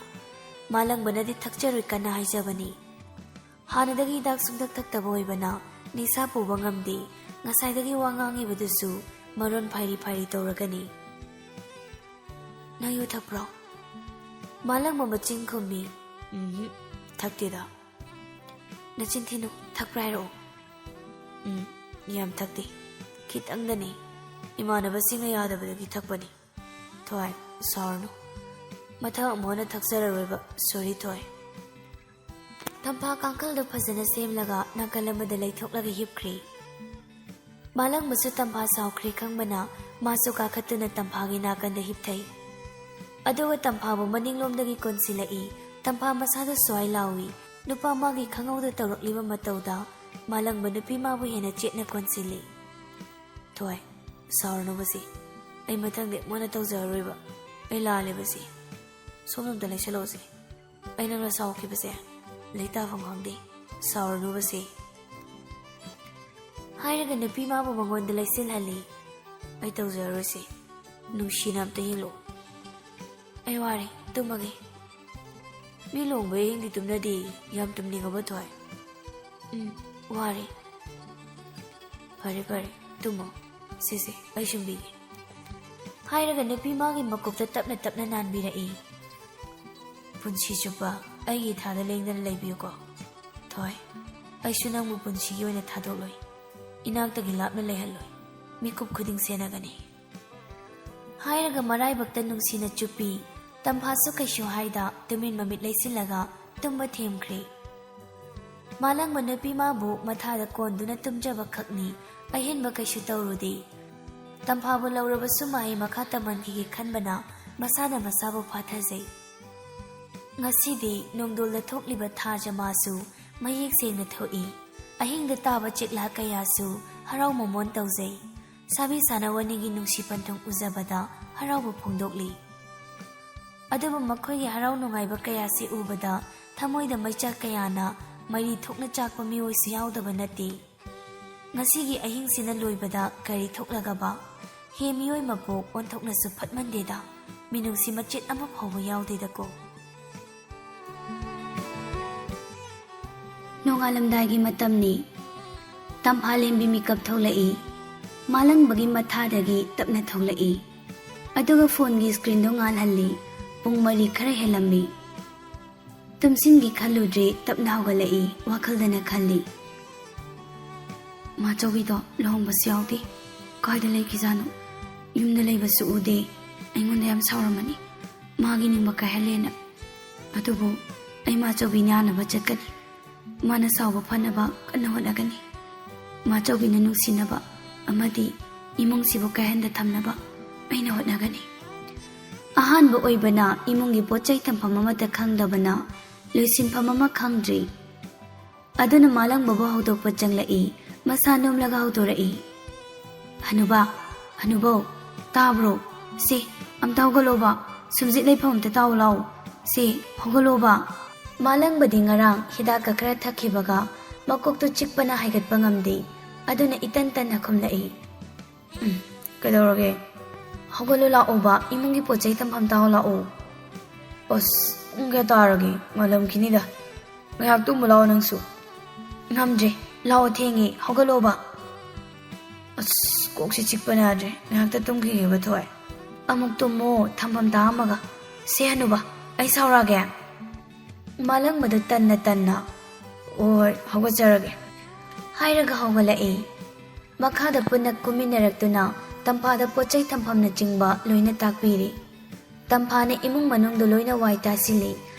ꯃꯥꯂꯪꯕꯅꯗꯤ ꯊꯛꯆꯔꯣꯏ ꯀꯟꯅ ꯍꯥꯏꯖꯕꯅꯤ꯫ ꯍꯥꯟꯅꯗꯒꯤ ꯍꯤꯗꯥꯛ ꯁꯨꯡꯊꯛ ꯊꯛꯇꯕ ꯑꯣꯏꯕꯅ ꯅꯤꯁꯥ ꯄꯨꯕ ꯉꯝꯗꯦ꯫ ꯉꯁꯥꯏꯗꯒꯤ ꯋꯥ ꯉꯥꯡꯉꯤꯕꯗꯨꯁꯨ ꯃꯔꯣꯟ ꯐꯥꯏꯔꯤ ꯐꯥꯏꯔꯤ ꯇꯧꯔꯒꯅꯤ꯫ "ꯅꯪ ꯌꯨ ꯊꯛꯄ꯭ꯔꯣ?" ꯃꯥꯂꯪꯕ ꯃꯆꯤꯟ ꯈꯨꯝꯃꯤ꯫ "ꯎꯝꯍꯨꯝ, ꯊꯛꯇꯦꯗ꯫" "ꯅꯆꯤꯟ ꯊꯤꯅꯨ, ꯊꯛꯄ꯭ꯔꯥ ꯍꯥꯏꯔꯛꯑꯣ꯫" "ꯎꯝ, ꯌꯥꯝ ꯊꯛꯇꯦ, ꯈꯤꯇꯪꯗꯅꯤ, ꯏꯃꯥꯟꯅꯕꯁꯤꯡꯅ ꯌꯥꯗꯕꯗꯒꯤ ꯊꯛꯄꯅꯤ꯫ ꯊꯣꯏ, ꯁꯥꯎꯔꯅꯨ, ꯃꯊꯪ ꯑꯃꯨꯛ ꯍꯟꯅ ꯊꯛꯆꯔꯔꯣꯏꯕ, ꯁꯣꯔꯤ ꯊꯣꯏ꯫" ꯇꯝꯐꯥ ꯀꯥꯡꯈꯜꯗꯨ ꯐꯖꯅ ꯁꯦꯝꯂꯒ ꯅꯥꯀꯜ ꯑꯃꯗ ꯂꯩꯊꯣꯛꯂꯒ ꯍꯤꯞꯈ꯭ꯔꯦ꯫ ꯃꯥꯂꯪꯕꯁꯨ ꯇꯝꯐꯥ ꯁꯥꯎꯈ꯭ꯔꯦ ꯈꯪꯕꯅ ꯃꯥꯁꯨ ꯀꯥꯈꯠꯇꯨꯅ ꯇꯝꯐꯥꯒꯤ ꯅꯥꯀꯟꯗ ꯍꯤꯞꯊꯩ꯫ ꯑꯗꯨꯒ ꯇꯝꯐꯥꯕꯨ ꯃꯅꯤꯡꯂꯣꯝꯗꯒꯤ ꯀꯣꯟꯁꯤꯜꯂꯛꯏ꯫ ꯇꯝꯐꯥ ꯃꯁꯥꯗ ꯁ꯭ꯋꯥꯏ ꯂꯥꯎꯏ꯫ ꯅꯨꯄꯥ ꯃꯥꯒꯤ ꯈꯪꯍꯧꯗ ꯇꯧꯔꯛꯂꯤꯕ ꯃꯇꯧꯗ ꯃꯥꯂꯪꯕ ꯅꯨꯄꯤ ꯃꯥꯕꯨ ꯍꯦꯟꯅ ꯆꯦꯠꯅ ꯀꯣꯟꯁꯤꯜꯂꯤ꯫ "ꯊꯣꯏ, ꯁꯥꯎꯔꯅꯨꯕꯁꯦ꯫ ꯑꯩ ꯃꯊꯪꯗꯤ ꯃꯣꯟꯅ ꯇꯧꯖꯔꯔꯣꯏꯕ꯫ ꯑꯩ ꯂꯥꯜꯂꯦꯕꯁꯦ꯫ ꯁꯣꯝꯗ ꯑꯝꯇ ꯂꯩꯁꯜꯂꯛꯑꯣꯁꯦ꯫ ꯑꯩ ꯅꯪꯅ ꯁꯥꯎꯈꯤꯕꯁꯦ ꯂꯩꯇꯥꯐꯝ ꯈꯪꯗꯦ꯫ ꯁꯥꯎꯔꯅꯨꯕꯁꯦ꯫" ꯍꯥꯏꯔꯒ ꯅꯨꯄꯤ ꯃꯥꯕꯨ ꯃꯉꯣꯟꯗ ꯂꯩꯁꯤꯜꯍꯜꯂꯤ꯫ "ꯑꯩ ꯇꯧꯖꯔꯔꯣꯏꯁꯦ꯫ ꯅꯨꯡꯁꯤꯅ ꯑꯝꯇ ꯌꯦꯡꯂꯛꯑꯣ꯫ ꯑꯩ ꯋꯥꯔꯦ, ꯇꯨꯝꯃꯒꯦ꯫ ꯃꯤ ꯂꯨꯍꯣꯡꯕ ꯑꯍꯤꯡꯗꯤ ꯇꯨꯝꯅꯗꯦ꯫ ꯌꯥꯝ ꯇꯨꯝꯅꯤꯡꯉꯕ, ꯊꯣꯏ?" "ꯎꯝ, ꯋꯥꯔꯦ꯫" "ꯐꯔꯦ, ꯐꯔꯦ, ꯇꯨꯝꯃꯣ꯫ ꯁꯦ, ꯁꯦ, ꯑꯩ ꯁꯨꯝꯕꯤꯒꯦ꯫" ꯍꯥꯏꯔꯒ ꯅꯨꯄꯤ ꯃꯥꯒꯤ ꯃꯀꯣꯛꯇ ꯇꯞꯅ ꯇꯞꯅ ꯅꯥꯟꯕꯤꯔꯛꯏ꯫ "ꯄꯨꯟꯁꯤ ꯆꯨꯞꯄ ꯑꯩꯒꯤ ꯏꯊꯥꯗ ꯂꯦꯡꯗꯅ ꯂꯩꯕꯤꯌꯨꯀꯣ, ꯊꯣꯏ꯫ ꯑꯩꯁꯨ ꯅꯪꯕꯨ ꯄꯨꯟꯁꯤꯒꯤ ꯑꯣꯏꯅ ꯊꯥꯗꯣꯛꯂꯣꯏ꯫ ꯏꯅꯥꯛꯇꯒꯤ ꯂꯥꯞꯅ ꯂꯩꯍꯜꯂꯣꯏ꯫ ꯃꯤꯀꯨꯞ ꯈꯨꯗꯤꯡ ꯁꯦꯟꯅꯒꯅꯤ꯫" ꯍꯥꯏꯔꯒ ꯃꯔꯥꯏꯕꯛꯇ ꯅꯨꯡꯁꯤꯅ ꯆꯨꯞꯄꯤ꯫ ꯇꯝꯐꯥꯁꯨ ꯀꯩꯁꯨ ꯍꯥꯏꯗ ꯇꯨꯃꯤꯟ ꯃꯃꯤꯠ ꯂꯩꯁꯤꯜꯂꯒ ꯇꯨꯝꯕ ꯊꯦꯝꯈ꯭ꯔꯦ꯫ ꯃꯥꯂꯪꯕ ꯅꯨꯄꯤ ꯃꯥꯕꯨ ꯃꯊꯥꯗ ꯀꯣꯟꯗꯨꯅ ꯇꯨꯝꯖꯕ ꯈꯛꯅꯤ, ꯑꯍꯦꯟꯕ ꯀꯩꯁꯨ ꯇꯧꯔꯨꯗꯦ꯫ ꯇꯝꯐꯥꯕꯨ ꯂꯧꯔꯕꯁꯨ ꯃꯍꯩ ꯃꯈꯥ ꯇꯝꯍꯟꯈꯤꯒꯦ ꯈꯟꯕꯅ ꯃꯁꯥꯅ ꯃꯁꯥꯕꯨ ꯐꯥꯊꯖꯩ꯫ ꯉꯁꯤꯗꯤ ꯅꯣꯡꯗꯣꯜꯗ ꯊꯣꯛꯂꯤꯕ ꯊꯥꯖ ꯃꯥꯁꯨ ꯃꯌꯦꯛ ꯁꯦꯡꯅ ꯊꯣꯛꯏ꯫ ꯑꯍꯤꯡꯗ ꯇꯥꯕ ꯆꯦꯛꯂꯥ ꯀꯌꯥꯁꯨ ꯍꯔꯥꯎ ꯃꯃꯣꯟ ꯇꯧꯖꯩ꯫ ꯁꯥꯕꯤ ꯁꯥꯅꯧ ꯑꯅꯤꯒꯤ ꯅꯨꯡꯁꯤ ꯄꯟꯊꯨꯡ ꯎꯖꯕꯗ ꯍꯔꯥꯎꯕ ꯐꯣꯡꯗꯣꯛꯂꯤ꯫ ꯑꯗꯨꯕꯨ ꯃꯈꯣꯏꯒꯤ ꯍꯔꯥꯎ ꯅꯨꯡꯉꯥꯏꯕ ꯀꯌꯥꯁꯤ ꯎꯕꯗ ꯊꯃꯣꯏꯗ ꯃꯩꯆꯥꯛ ꯀꯌꯥꯅ ꯃꯩꯔꯤ ꯊꯣꯛꯅ ꯆꯥꯛꯄ ꯃꯤꯑꯣꯏꯁꯨ ꯌꯥꯎꯗꯕ ꯅꯠꯇꯦ꯫ ꯉꯁꯤꯒꯤ ꯑꯍꯤꯡꯁꯤꯅ ꯂꯣꯏꯕꯗ ꯀꯔꯤ ꯊꯣꯛꯂꯒꯕ? ꯍꯦ ꯃꯤꯑꯣꯏ ꯃꯄꯣꯛ, ꯑꯣꯟꯊꯣꯛꯅꯁꯨ ꯐꯠꯃꯟꯗꯦꯗ꯫ ꯃꯤꯅꯨꯡꯁꯤ ꯃꯆꯦꯠ ꯑꯃ ꯐꯥꯎꯕ ꯌꯥꯎꯗꯦꯗꯀꯣ꯫ ꯅꯣꯡꯉꯥꯜꯂꯝꯗꯥꯏꯒꯤ ꯃꯇꯝꯅꯤ꯫ ꯇꯝꯐꯥꯂꯦꯝꯕꯤ ꯃꯤꯀꯞ ꯊꯣꯛꯂꯛꯏ꯫ ꯃꯥꯂꯪꯕꯒꯤ ꯃꯊꯥꯗꯒꯤ ꯇꯞꯅ ꯊꯣꯛꯂꯛꯏ꯫ ꯑꯗꯨꯒ ꯐꯣꯟꯒꯤ ꯁ꯭ꯀ꯭ꯔꯤꯟꯗꯣ ꯉꯥꯜꯍꯜꯂꯤ꯫ ꯄꯨꯡ ꯃꯔꯤ ꯈꯔ ꯍꯦꯜꯂꯝꯃꯤ꯫ ꯇꯨꯝꯁꯤꯟꯒꯦ ꯈꯜꯂꯨꯗ꯭ꯔꯦ, ꯇꯞꯅ ꯍꯧꯒꯠꯂꯛꯏ꯫ ꯋꯥꯈꯜꯗꯅ ꯈꯜꯂꯤ, "ꯃꯥꯆꯧꯕꯤꯗꯣ ꯂꯨꯍꯣꯡꯕꯁꯨ ꯌꯥꯎꯗꯦ꯫ ꯀꯥꯏꯗ ꯂꯩꯈꯤꯖꯥꯠꯅꯣ? ꯌꯨꯝꯗ ꯂꯩꯕꯁꯨ ꯎꯗꯦ꯫ ꯑꯩꯉꯣꯟꯗ ꯌꯥꯝ ꯁꯥꯎꯔꯝꯃꯅꯤ꯫ ꯃꯥꯒꯤ ꯅꯤꯡꯕ ꯀꯥꯏꯍꯜꯂꯦꯅ꯫ ꯑꯗꯨꯕꯨ ꯑꯩ ꯃꯥꯆꯧꯕꯤ ꯅꯥꯅꯕ ꯆꯠꯀꯅꯤ꯫ ꯃꯥꯅ ꯁꯥꯎꯕ ꯐꯅꯕ ꯀꯟꯅ ꯍꯣꯠꯅꯒꯅꯤ꯫ ꯃꯥꯆꯧꯕꯤꯅ ꯅꯨꯡꯁꯤꯅꯕ ꯑꯃꯗꯤ ꯏꯃꯨꯡꯁꯤꯕꯨ ꯀꯥꯏꯍꯟꯗ ꯊꯝꯅꯕ ꯑꯩꯅ ꯍꯣꯠꯅꯒꯅꯤ꯫" ꯑꯍꯥꯟꯕ ꯑꯣꯏꯕꯅ ꯏꯃꯨꯡꯒꯤ ꯄꯣꯠ ꯆꯩ ꯊꯝꯐꯝ ꯑꯃꯠꯇ ꯈꯪꯗꯕꯅ ꯂꯣꯏꯁꯤꯟꯐꯝ ꯑꯃ ꯈꯪꯗ꯭ꯔꯤ꯫ ꯑꯗꯨꯅ ꯃꯥꯂꯪꯕꯕꯨ ꯍꯧꯗꯣꯛꯄ ꯆꯪꯂꯛꯏ꯫ ꯃꯁꯥ ꯅꯣꯝꯂꯒ ꯍꯧꯗꯣꯔꯛꯏ, "ꯍꯅꯨꯕ, ꯍꯅꯨꯕꯧ, ꯇꯥꯕ꯭ꯔꯣ? ꯁꯦ, ꯑꯝꯇ ꯍꯧꯒꯠꯂꯣꯕ꯫ ꯁꯨꯝꯖꯤꯠ ꯂꯩꯐꯝ ꯑꯝꯇ ꯇꯥꯎ ꯂꯥꯎ꯫ ꯁꯦ, ꯍꯧꯒꯠꯂꯣꯕ꯫" ꯃꯥꯂꯪꯕꯗꯤ ꯉꯔꯥꯡ ꯍꯤꯗꯥꯛꯀ ꯈꯔ ꯊꯛꯈꯤꯕꯒ ꯃꯀꯣꯛꯇꯨ ꯆꯤꯛꯄꯅ ꯍꯥꯏꯒꯠꯄ ꯉꯝꯗꯦ꯫ ꯑꯗꯨꯅ ꯏꯇꯟ ꯇꯟꯅ ꯈꯨꯝꯂꯛꯏ, "ꯎꯝ, ꯀꯩꯗꯧꯔꯒꯦ? ꯍꯧꯒꯠꯂꯣ ꯂꯥꯛꯑꯣꯕ, ꯏꯃꯨꯡꯒꯤ ꯄꯣꯠ ꯆꯩ ꯊꯝꯐꯝ ꯇꯥꯎ ꯂꯥꯛꯑꯣ꯫" "ꯑꯁ, ꯄꯨꯡ ꯀꯌꯥ ꯇꯥꯔꯒꯦ? ꯉꯜꯂꯝꯈꯤꯅꯤꯗ꯫ ꯉꯥꯏꯍꯥꯛ ꯇꯨꯝꯃꯨ ꯂꯥꯛꯑꯣ ꯅꯪꯁꯨ꯫" "ꯉꯝꯗ꯭ꯔꯦ, ꯂꯥꯛꯑꯣ, ꯊꯦꯡꯉꯦ, ꯍꯧꯒꯠꯂꯣꯕ꯫" "ꯑꯁ, ꯀꯣꯛꯁꯤ ꯆꯤꯛꯄꯅ ꯌꯥꯗ꯭ꯔꯦ, ꯉꯥꯏꯍꯥꯛꯇ ꯇꯨꯝꯈꯤꯒꯦꯕ ꯊꯣꯏ꯫" "ꯑꯃꯨꯛ ꯇꯨꯝꯃꯣ, ꯊꯝꯐꯝ ꯇꯥꯛꯑꯝꯃꯒ꯫ ꯁꯦ ꯍꯅꯨꯕ, ꯑꯩ ꯁꯥꯎꯔꯛꯑꯒꯦ꯫" ꯃꯥꯂꯪꯕꯗꯨ ꯇꯟꯅ ꯇꯟꯅ, "ꯍꯣꯏ, ꯍꯧꯒꯠꯆꯔꯒꯦ" ꯍꯥꯏꯔꯒ ꯍꯧꯒꯠꯂꯛꯏ꯫ ꯃꯈꯥꯗ ꯄꯨꯟꯅ ꯀꯨꯝꯃꯤꯟꯅꯔꯛꯇꯨꯅ ꯇꯝꯐꯥꯗ ꯄꯣꯠ ꯆꯩ ꯊꯝꯐꯝꯅꯆꯤꯡꯕ ꯂꯣꯏꯅ ꯇꯥꯛꯄꯤꯔꯤ꯫ ꯇꯝꯐꯥꯅ ꯏꯃꯨꯡ ꯃꯅꯨꯡꯗꯨ ꯂꯣꯏꯅ ꯋꯥꯏ ꯇꯥꯁꯤꯜꯂꯤ꯫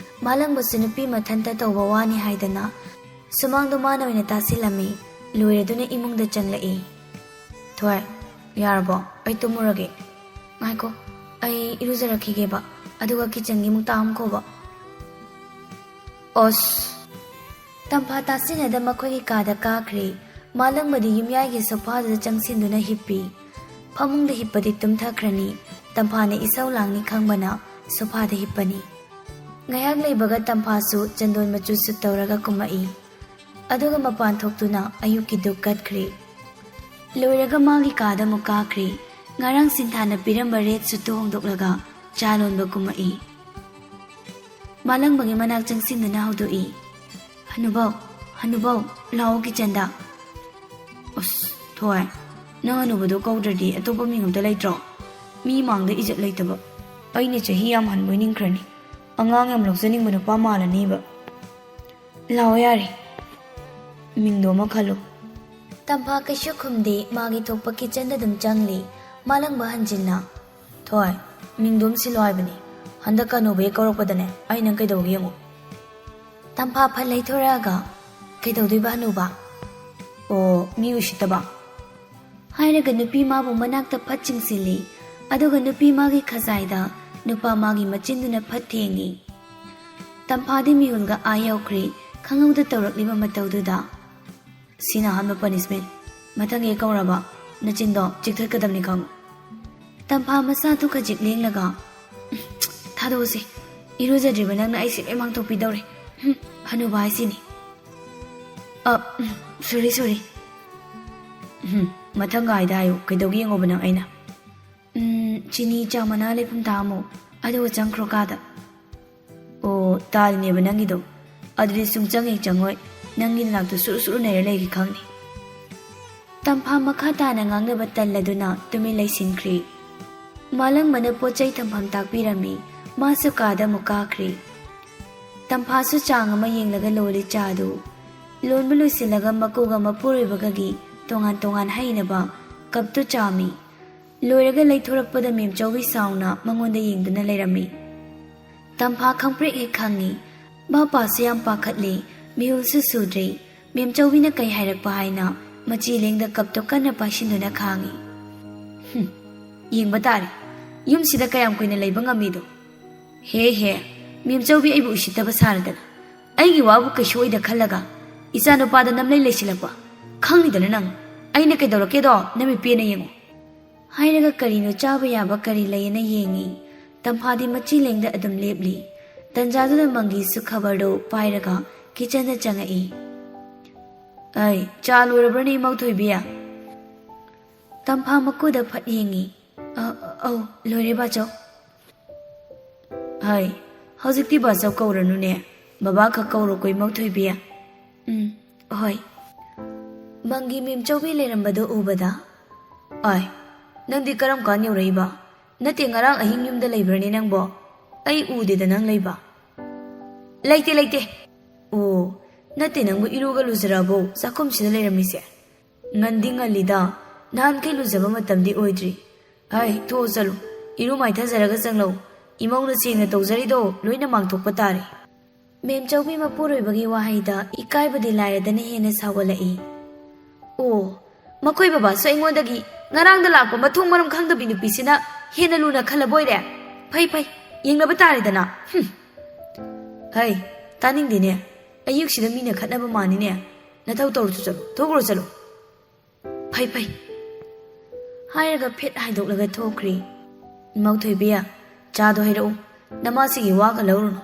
ꯃꯥꯂꯪꯕꯁꯨ ꯅꯨꯄꯤ ꯃꯊꯟꯇ ꯇꯧꯕ ꯋꯥꯅꯤ ꯍꯥꯏꯗꯅ ꯁꯨꯃꯥꯡꯗꯣ ꯃꯥꯅ ꯑꯣꯏꯅ ꯇꯥꯁꯤꯜꯂꯝꯃꯤ꯫ ꯂꯣꯏꯔꯗꯨꯅ ꯏꯃꯨꯡꯗ ꯆꯪꯂꯛꯏ꯫ "ꯊꯣꯏ, ꯌꯥꯔꯕꯣ? ꯑꯩ ꯇꯨꯝꯃꯨꯔꯒꯦ꯫" "ꯉꯥꯏꯈꯣ, ꯑꯩ ꯏꯔꯨꯖꯔꯛꯈꯤꯒꯦꯕ, ꯑꯗꯨꯒ ꯀꯤꯆꯟꯒꯤ ꯑꯃꯨꯛ ꯇꯥꯛꯑꯝꯈꯣꯕ꯫" "ꯑꯁ!" ꯇꯝꯐꯥ ꯇꯥꯁꯤꯟꯅꯗ ꯃꯈꯣꯏꯒꯤ ꯀꯥꯗ ꯀꯥꯈ꯭ꯔꯦ꯫ ꯃꯥꯂꯪꯕꯗꯤ ꯌꯨꯝꯌꯥꯏꯒꯤ ꯁꯣꯐꯥꯗꯨꯗ ꯆꯪꯁꯤꯟꯗꯨꯅ ꯍꯤꯞꯄꯤ꯫ ꯐꯃꯨꯡꯗ ꯍꯤꯞꯄꯗꯤ ꯇꯨꯝꯊꯈ꯭ꯔꯅꯤ꯫ ꯇꯝꯐꯥꯅ ꯏꯁꯧ ꯂꯥꯡꯅꯤ ꯈꯪꯕꯅ ꯁꯣꯐꯥꯗ ꯍꯤꯞꯄꯅꯤ꯫ ꯉꯥꯏꯍꯥꯛ ꯂꯩꯕꯒ ꯇꯝꯐꯥꯁꯨ ꯆꯟꯗꯣꯟ ꯃꯆꯨ ꯁꯨꯠ ꯇꯧꯔꯒ ꯀꯨꯝꯃꯛꯏ꯫ ꯑꯗꯨꯒ ꯃꯄꯥꯟ ꯊꯣꯛꯇꯨꯅ ꯑꯌꯨꯛꯀꯤ ꯗꯨꯛ ꯀꯠꯈ꯭ꯔꯦ꯫ ꯂꯣꯏꯔꯒ ꯃꯥꯒꯤ ꯀꯥꯗ ꯑꯃꯨꯛ ꯀꯥꯈ꯭ꯔꯦ꯫ ꯉꯔꯥꯡ ꯁꯤꯟꯊꯥꯅ ꯄꯤꯔꯝꯕ ꯔꯦꯠ ꯁꯨꯠꯇꯨ ꯍꯣꯡꯗꯣꯛꯂꯒ ꯆꯥ ꯂꯣꯟꯕ ꯀꯨꯝꯃꯛꯏ꯫ ꯃꯥꯂꯪꯕꯒꯤ ꯃꯅꯥꯛ ꯆꯪꯁꯤꯟꯗꯨꯅ ꯍꯧꯗꯣꯛꯏ, "ꯍꯅꯨꯕꯧ, ꯍꯅꯨꯕꯧ, ꯂꯥꯛꯑꯣ ꯀꯤꯆꯟꯗ꯫" "ꯑꯁ, ꯊꯣꯏ, ꯅꯪ ꯍꯅꯨꯕꯗꯣ ꯀꯧꯗ꯭ꯔꯗꯤ ꯑꯇꯣꯞꯄ ꯃꯤꯡ ꯑꯝꯇ ꯂꯩꯇ꯭ꯔꯣ? ꯃꯤ ꯃꯥꯡꯗ ꯏꯖꯠ ꯂꯩꯇꯕ꯫ ꯑꯩꯅ ꯆꯍꯤ ꯌꯥꯝ ꯍꯟꯕꯣꯏ ꯅꯤꯡꯈ꯭ꯔꯅꯤ꯫ ꯑꯉꯥꯡ ꯌꯥꯝ ꯂꯧꯖꯅꯤꯡꯕ ꯅꯨꯄꯥ ꯃꯥꯜꯂꯅꯤꯕ꯫ ꯂꯥꯛꯑꯣ ꯌꯥꯔꯦ, ꯃꯤꯡꯗꯣ ꯑꯃ ꯈꯜꯂꯣ꯫" ꯇꯝꯐꯥ ꯀꯩꯁꯨ ꯈꯨꯝꯗꯦ, ꯃꯥꯒꯤ ꯊꯣꯛꯄ ꯀꯤꯆꯟꯗ ꯑꯗꯨꯝ ꯆꯪꯂꯤ꯫ ꯃꯥꯂꯪꯕ ꯍꯟꯖꯤꯟꯅ, "ꯊꯣꯏ, ꯃꯤꯡꯗꯣ ꯑꯃ ꯁꯤꯜꯂꯣ ꯍꯥꯏꯕꯅꯤ꯫ ꯍꯟꯗꯛ ꯀꯅꯨꯕ ꯍꯦꯛ ꯀꯧꯔꯛꯄꯗꯅꯦ, ꯑꯩ ꯅꯪ ꯀꯩꯗꯧꯒꯦ ꯌꯦꯡꯉꯨ꯫" ꯇꯝꯐꯥ ꯐꯠ ꯂꯩꯊꯣꯔꯛꯑꯒ, "ꯀꯩꯗꯧꯗꯣꯏꯕ ꯍꯅꯨꯕ?" "ꯑꯣ, ꯃꯤ ꯎꯁꯤꯠꯇꯕ?" ꯍꯥꯏꯔꯒ ꯅꯨꯄꯤ ꯃꯥꯕꯨ ꯃꯅꯥꯛꯇ ꯐꯠ ꯆꯤꯡꯁꯤꯜꯂꯤ꯫ ꯑꯗꯨꯒ ꯅꯨꯄꯤ ꯃꯥꯒꯤ ꯈꯖꯥꯏꯗ ꯅꯨꯄꯥ ꯃꯥꯒꯤ ꯃꯆꯤꯟꯗꯨꯅ ꯐꯠ ꯊꯦꯡꯉꯤ꯫ ꯇꯝꯐꯥꯗꯤ ꯃꯤꯍꯨꯜꯒ ꯑꯥ ꯌꯧꯈ꯭ꯔꯦ, ꯈꯪꯍꯧꯗ ꯇꯧꯔꯛꯂꯤꯕ ꯃꯇꯧꯗꯨꯗ꯫ "ꯁꯤꯅ ꯑꯍꯥꯟꯕ ꯄꯅꯤꯁꯃꯦꯟ꯫ ꯃꯊꯪꯒꯤ ꯍꯦꯛ ꯀꯧꯔꯕ, ꯅꯆꯤꯟꯗꯣ ꯆꯤꯛꯊꯠꯀꯗꯕꯅꯤ ꯈꯪꯉꯨ꯫" ꯇꯝꯐꯥ ꯃꯁꯥꯗꯨ ꯈꯖꯤꯛ ꯂꯦꯡꯂꯒ, "ꯊꯥꯗꯣꯛꯑꯁꯤ꯫ ꯏꯔꯨꯖꯗ꯭ꯔꯤꯕ ꯅꯪꯅ ꯑꯩꯁꯦ ꯂꯣꯏ ꯃꯥꯡꯊꯣꯛꯄꯤꯗꯧꯔꯦ꯫ ꯍꯨꯝ, ꯍꯅꯨꯕ ꯍꯥꯏꯁꯤꯅꯤ꯫ ꯑ, ꯎꯝ, ꯁꯣꯔꯤ, ꯁꯣꯔꯤ꯫ ꯎꯝ, ꯃꯊꯪꯒ ꯍꯥꯏꯗ ꯍꯥꯏꯌꯨ꯫ ꯀꯩꯗꯧꯒꯦ ꯌꯦꯡꯉꯣꯕ ꯅꯪ ꯑꯩꯅ꯫ ꯎꯝ, ꯆꯤꯅꯤ ꯆꯥ ꯃꯅꯥ ꯂꯩꯐꯝ ꯊꯥꯝꯃꯣ, ꯑꯗꯨꯒ ꯆꯪꯈ꯭ꯔꯣ ꯀꯥꯗ꯫" "ꯑꯣ, ꯇꯥꯜꯅꯦꯕ ꯅꯪꯒꯤꯗꯣ꯫ ꯑꯗꯨꯗꯤ ꯁꯨꯡꯆꯪ ꯍꯦꯛ ꯆꯪꯉꯣꯏ꯫ ꯅꯪꯒꯤ ꯅꯅꯥꯛꯇ ꯁꯨꯔꯨ ꯁꯨꯔꯨ ꯅꯩꯔ ꯂꯩꯒꯦ ꯈꯪꯅꯤ꯫" ꯇꯝꯐꯥ ꯃꯈꯥ ꯇꯥꯅ ꯉꯥꯡꯅꯕ ꯇꯜꯂꯗꯨꯅ ꯇꯨꯃꯤꯟ ꯂꯩꯁꯤꯟꯈ꯭ꯔꯤ꯫ ꯃꯥꯂꯪꯕꯅ ꯄꯣꯠ ꯆꯩ ꯊꯝꯐꯝ ꯇꯥꯛꯄꯤꯔꯝꯃꯤ꯫ ꯃꯥꯁꯨ ꯀꯥꯗ ꯑꯃꯨꯛ ꯀꯥꯈ꯭ꯔꯤ꯫ ꯇꯝꯐꯥꯁꯨ ꯆꯥꯡ ꯑꯃ ꯌꯦꯡꯂꯒ ꯂꯣꯜꯂꯤ ꯆꯥꯗꯨ꯫ ꯂꯣꯟꯕ ꯂꯣꯏꯁꯤꯜꯂꯒ ꯃꯀꯨꯒ ꯃꯄꯨꯔꯣꯏꯕꯒꯒꯤ ꯇꯣꯉꯥꯟ ꯇꯣꯉꯥꯟ ꯍꯩꯅꯕ ꯀꯞꯇꯨ ꯆꯥꯝꯃꯤ꯫ ꯂꯣꯏꯔꯒ ꯂꯩꯊꯣꯔꯛꯄꯗ ꯃꯦꯝꯆꯧꯕꯤ ꯁꯥꯎꯅ ꯃꯉꯣꯟꯗ ꯌꯦꯡꯗꯨꯅ ꯂꯩꯔꯝꯃꯤ꯫ ꯇꯝꯐꯥ ꯈꯪꯄ꯭ꯔꯦꯛ ꯍꯦꯛ ꯈꯪꯉꯤ꯫ ꯚꯥꯞ ꯄꯥꯁꯨ ꯌꯥꯝ ꯄꯥꯈꯠꯂꯤ꯫ ꯃꯤꯍꯨꯜꯁꯨ ꯁꯨꯗ꯭ꯔꯤ꯫ ꯃꯦꯝꯆꯧꯕꯤꯅ ꯀꯩ ꯍꯥꯏꯔꯛꯄ ꯍꯥꯏꯅ ꯃꯆꯤ ꯂꯦꯡꯗ ꯀꯞꯇꯣ ꯀꯟꯅ ꯄꯥꯏꯁꯤꯟꯗꯨꯅ ꯈꯥꯡꯉꯤ꯫ "ꯍꯨꯝ, ꯌꯦꯡꯕ ꯇꯥꯔꯦ, ꯌꯨꯝꯁꯤꯗ ꯀꯌꯥꯝ ꯀꯨꯏꯅ ꯂꯩꯕ ꯉꯝꯃꯤꯗꯣ꯫ ꯍꯦ ꯍꯦ, ꯃꯦꯝꯆꯧꯕꯤ ꯑꯩꯕꯨ ꯎꯁꯤꯠꯇꯕ ꯁꯥꯔꯗꯅ꯫ ꯑꯩꯒꯤ ꯋꯥꯕꯨ ꯀꯩꯁꯨ ꯑꯣꯏꯗ ꯈꯜꯂꯒ ꯏꯆꯥꯅꯨꯄꯥꯗ ꯅꯝꯂꯩ ꯂꯩꯁꯤꯜꯂꯛꯄ꯫ ꯈꯪꯉꯤꯗꯅ ꯅꯪ꯫ ꯑꯩꯅ ꯀꯩꯗꯧꯔꯛꯀꯦꯗꯣ ꯅꯃꯤꯠ ꯄꯦꯟꯅ ꯌꯦꯡꯉꯨ꯫" ꯍꯥꯏꯔꯒ ꯀꯔꯤꯅꯣ ꯆꯥꯕ ꯌꯥꯕ ꯀꯔꯤ ꯂꯩꯌꯦꯅ ꯌꯦꯡꯉꯤ꯫ ꯇꯝꯐꯥꯗꯤ ꯃꯆꯤ ꯂꯦꯡꯗ ꯑꯗꯨꯝ ꯂꯦꯞꯂꯤ꯫ ꯇꯟꯖꯥꯗꯨꯗ ꯃꯪꯒꯤꯁꯨ ꯈꯕꯔꯗꯨ ꯄꯥꯏꯔꯒ ꯀꯤꯆꯟꯗ ꯆꯪꯉꯛꯏ꯫ "ꯑꯩ, ꯆꯥ ꯂꯣꯏꯔꯕ꯭ꯔꯅꯦ ꯏꯃꯧ ꯊꯣꯏꯕꯤ?" ꯇꯝꯐꯥ ꯃꯀꯨꯗ ꯐꯠ ꯌꯦꯡꯉꯤ꯫ "ꯑ, ꯑꯧ, ꯂꯣꯏꯔꯦ ꯕꯥꯆꯧ꯫" "ꯍꯥꯏ, ꯍꯧꯖꯤꯛꯇꯤ ꯕꯥꯆꯧ ꯀꯧꯔꯅꯨꯅꯦ, ꯕꯕꯥ ꯈꯛ ꯀꯧꯔꯣꯀꯣ ꯏꯃꯧ ꯊꯣꯏꯕꯤ꯫" "ꯎꯝ, ꯍꯣꯏ꯫" ꯃꯪꯒꯤ ꯃꯦꯝꯆꯧꯕꯤ ꯂꯩꯔꯝꯕꯗꯨ ꯎꯕꯗ, "ꯑꯥꯏ, ꯅꯪꯗꯤ ꯀꯔꯝ ꯀꯥꯟ ꯌꯧꯔꯛꯏꯕ? ꯅꯠꯇꯦ, ꯉꯔꯥꯡ ꯑꯍꯤꯡ ꯌꯨꯝꯗ ꯂꯩꯕ꯭ꯔꯅꯦ ꯅꯪꯕꯣ? ꯑꯩ ꯎꯗꯦꯗ ꯅꯪ ꯂꯩꯕ꯫" "ꯂꯩꯇꯦ, ꯂꯩꯇꯦ꯫" "ꯑꯣ, ꯅꯠꯇꯦ, ꯅꯪꯕꯨ ꯏꯔꯨꯒ ꯂꯨꯖꯔꯛꯑꯕꯣ ꯆꯥꯛꯈꯨꯝꯁꯤꯗ ꯂꯩꯔꯝꯃꯤꯁꯦ? ꯉꯟꯗꯤ ꯉꯜꯂꯤꯗ, ꯅꯍꯥꯟꯈꯩ ꯂꯨꯖꯕ ꯃꯇꯝꯗꯤ ꯑꯣꯏꯗ꯭ꯔꯤ꯫ ꯑꯩ, ꯊꯣꯛꯑꯣ ꯆꯠꯂꯨ, ꯏꯔꯨ ꯃꯥꯏꯊꯖꯔꯒ ꯆꯪꯂꯛꯎ꯫ ꯏꯃꯧꯅ ꯁꯦꯡꯅ ꯇꯧꯖꯔꯤꯗꯣ ꯂꯣꯏꯅ ꯃꯥꯡꯊꯣꯛꯄ ꯇꯥꯔꯦ꯫" ꯃꯦꯝꯆꯧꯕꯤ ꯃꯄꯨꯔꯣꯏꯕꯒꯤ ꯋꯥꯍꯩꯗ ꯏꯀꯥꯏꯕꯗꯤ ꯂꯥꯏꯔꯗꯅ ꯍꯦꯟꯅ ꯁꯥꯎꯒꯠꯂꯛꯏ꯫ "ꯑꯣ, ꯃꯈꯣꯏ ꯕꯕꯥꯁꯨ ꯑꯩꯉꯣꯟꯗꯒꯤ ꯉꯔꯥꯡꯗ ꯂꯥꯛꯄ ꯃꯊꯣꯡ ꯃꯔꯝ ꯈꯪꯗꯕꯤ ꯅꯨꯄꯤꯁꯤꯅ ꯍꯦꯟꯅ ꯂꯨꯅ ꯈꯜꯂꯕꯣꯏꯔꯦ? "ꯐꯩ, ꯐꯩ, ꯌꯦꯡꯅꯕ ꯇꯥꯔꯦꯗꯅ꯫ ꯍꯨꯝ꯫ ꯍꯩ, ꯇꯥꯅꯤꯡꯗꯦꯅꯦ꯫ ꯑꯌꯨꯛꯁꯤꯗ ꯃꯤꯅ ꯈꯠꯅꯕ ꯃꯥꯅꯤꯅꯦ꯫ ꯅꯊꯧ ꯇꯧꯔꯨꯆꯣ ꯆꯠꯂꯣ, ꯊꯣꯛꯈ꯭ꯔꯣ ꯆꯠꯂꯣ꯫ ꯐꯩ, ꯐꯩ꯫" ꯍꯥꯏꯔꯒ ꯐꯤꯠ ꯍꯥꯏꯗꯣꯛꯂꯒ ꯊꯣꯛꯈ꯭ꯔꯦ꯫ "ꯏꯃꯧ ꯊꯣꯏꯕꯤ, ꯆꯥꯗꯣ ꯍꯩꯔꯛꯎ꯫ ꯅꯃꯥꯁꯤꯒꯤ ꯋꯥꯒ ꯂꯧꯔꯨꯅꯨ꯫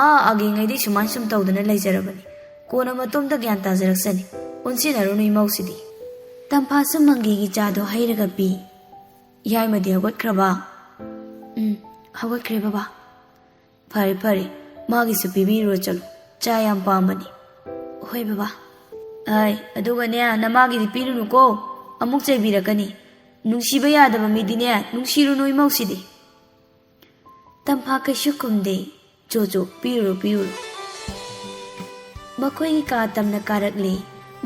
ꯑꯥ ꯑꯥꯒꯤꯉꯩꯗꯤ ꯁꯨꯃꯥꯏ ꯁꯨꯝ ꯇꯧꯗꯅ ꯂꯩꯖꯔꯕꯅꯤ꯫ ꯀꯣꯟꯅ ꯃꯇꯣꯝꯇ ꯒ꯭ꯌꯥꯟ ꯇꯥꯖꯔꯛꯁꯅꯤ꯫ ꯑꯣꯟꯁꯤꯟꯅꯔꯨꯅꯨ ꯏꯃꯧꯁꯤꯗꯤ꯫" ꯇꯝꯐꯥꯁꯨ ꯃꯪꯒꯤꯒꯤ ꯆꯥꯗꯣ ꯍꯩꯔꯒ ꯄꯤ꯫ "ꯌꯥꯏꯃꯗꯤ ꯍꯧꯒꯠꯈ꯭ꯔꯕ?" "ꯎꯝ, ꯍꯧꯒꯠꯈ꯭ꯔꯦ ꯕꯕꯥ꯫" "ꯐꯔꯦ, ꯐꯔꯦ꯫ ꯃꯥꯒꯤꯁꯨ ꯄꯤꯕꯤꯔꯨꯔꯣ ꯆꯠꯂꯨ꯫ ꯆꯥ ꯌꯥꯝ ꯄꯥꯝꯕꯅꯤ꯫" "ꯍꯣꯏ ꯕꯕꯥ꯫" "ꯑꯩ, ꯑꯗꯨꯒꯅꯦ, ꯅꯃꯥꯒꯤꯗꯤ ꯄꯤꯔꯨꯅꯨꯀꯣ꯫ ꯑꯃꯨꯛ ꯆꯩꯕꯤꯔꯛꯀꯅꯤ꯫ ꯅꯨꯡꯁꯤꯕ ꯌꯥꯗꯕ ꯃꯤꯗꯤꯅꯦ, ꯅꯨꯡꯁꯤꯔꯨꯅꯨ ꯏꯃꯧꯁꯤꯗꯤ꯫" ꯇꯝꯐꯥ ꯀꯩꯁꯨ ꯈꯨꯝꯗꯦ꯫ "ꯆꯣ, ꯆꯣ, ꯄꯤꯔꯨꯔꯣ, ꯄꯤꯔꯨꯔꯣ꯫" ꯃꯈꯣꯏꯒꯤ ꯀꯥ ꯇꯝꯅ ꯀꯥꯔꯛꯂꯦ꯫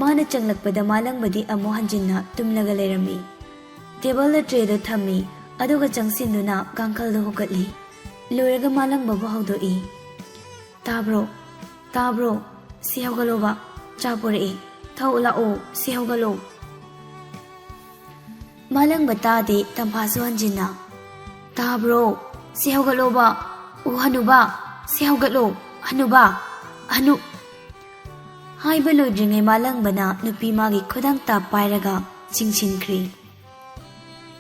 ꯃꯥꯅ ꯆꯪꯂꯛꯄꯗ ꯃꯥꯂꯪꯕꯗꯤ ꯑꯃꯨꯛ ꯍꯟꯖꯤꯟꯅ ꯇꯨꯝꯂꯒ ꯂꯩꯔꯝꯃꯤ꯫ ꯇꯦꯕꯜꯗ ꯇ꯭ꯔꯦꯗꯣ ꯊꯝꯃꯤ, ꯑꯗꯨꯒ ꯆꯪꯁꯤꯟꯗꯨꯅ ꯀꯥꯡꯈꯜꯗꯣ ꯍꯨꯒꯠꯂꯤ꯫ ꯂꯣꯏꯔꯒ ꯃꯥꯂꯪꯕꯕꯨ ꯍꯧꯗꯣꯛꯏ꯫ "ꯇꯥꯕ꯭ꯔꯣ? ꯇꯥꯕ꯭ꯔꯣ? ꯁꯤ ꯍꯧꯒꯠꯂꯣꯕ꯫ ꯆꯥ ꯄꯨꯔꯛꯑꯦ꯫ ꯊꯛꯎ ꯂꯥꯛꯑꯣ, ꯁꯤ ꯍꯧꯒꯠꯂꯣ꯫" ꯃꯥꯂꯪꯕ ꯇꯥꯗꯦ, ꯇꯝꯐꯥꯁꯨ ꯍꯟꯖꯤꯟꯅ꯫ "ꯇꯥꯕ꯭ꯔꯣ? ꯁꯤ ꯍꯧꯒꯠꯂꯣꯕ꯫ ꯑꯣ ꯍꯅꯨꯕ, ꯁꯤ ꯍꯧꯒꯠꯂꯣ꯫ ꯍꯅꯨꯕ, ꯍꯅꯨ꯫" ꯍꯥꯏꯕ ꯂꯣꯏꯗ꯭ꯔꯤꯉꯩ ꯃꯥꯂꯪꯕꯅ ꯅꯨꯄꯤ ꯃꯥꯒꯤ ꯈꯨꯗꯥꯡ ꯇꯥꯞ ꯄꯥꯏꯔꯒ ꯆꯤꯡꯁꯤꯟꯈ꯭ꯔꯦ꯫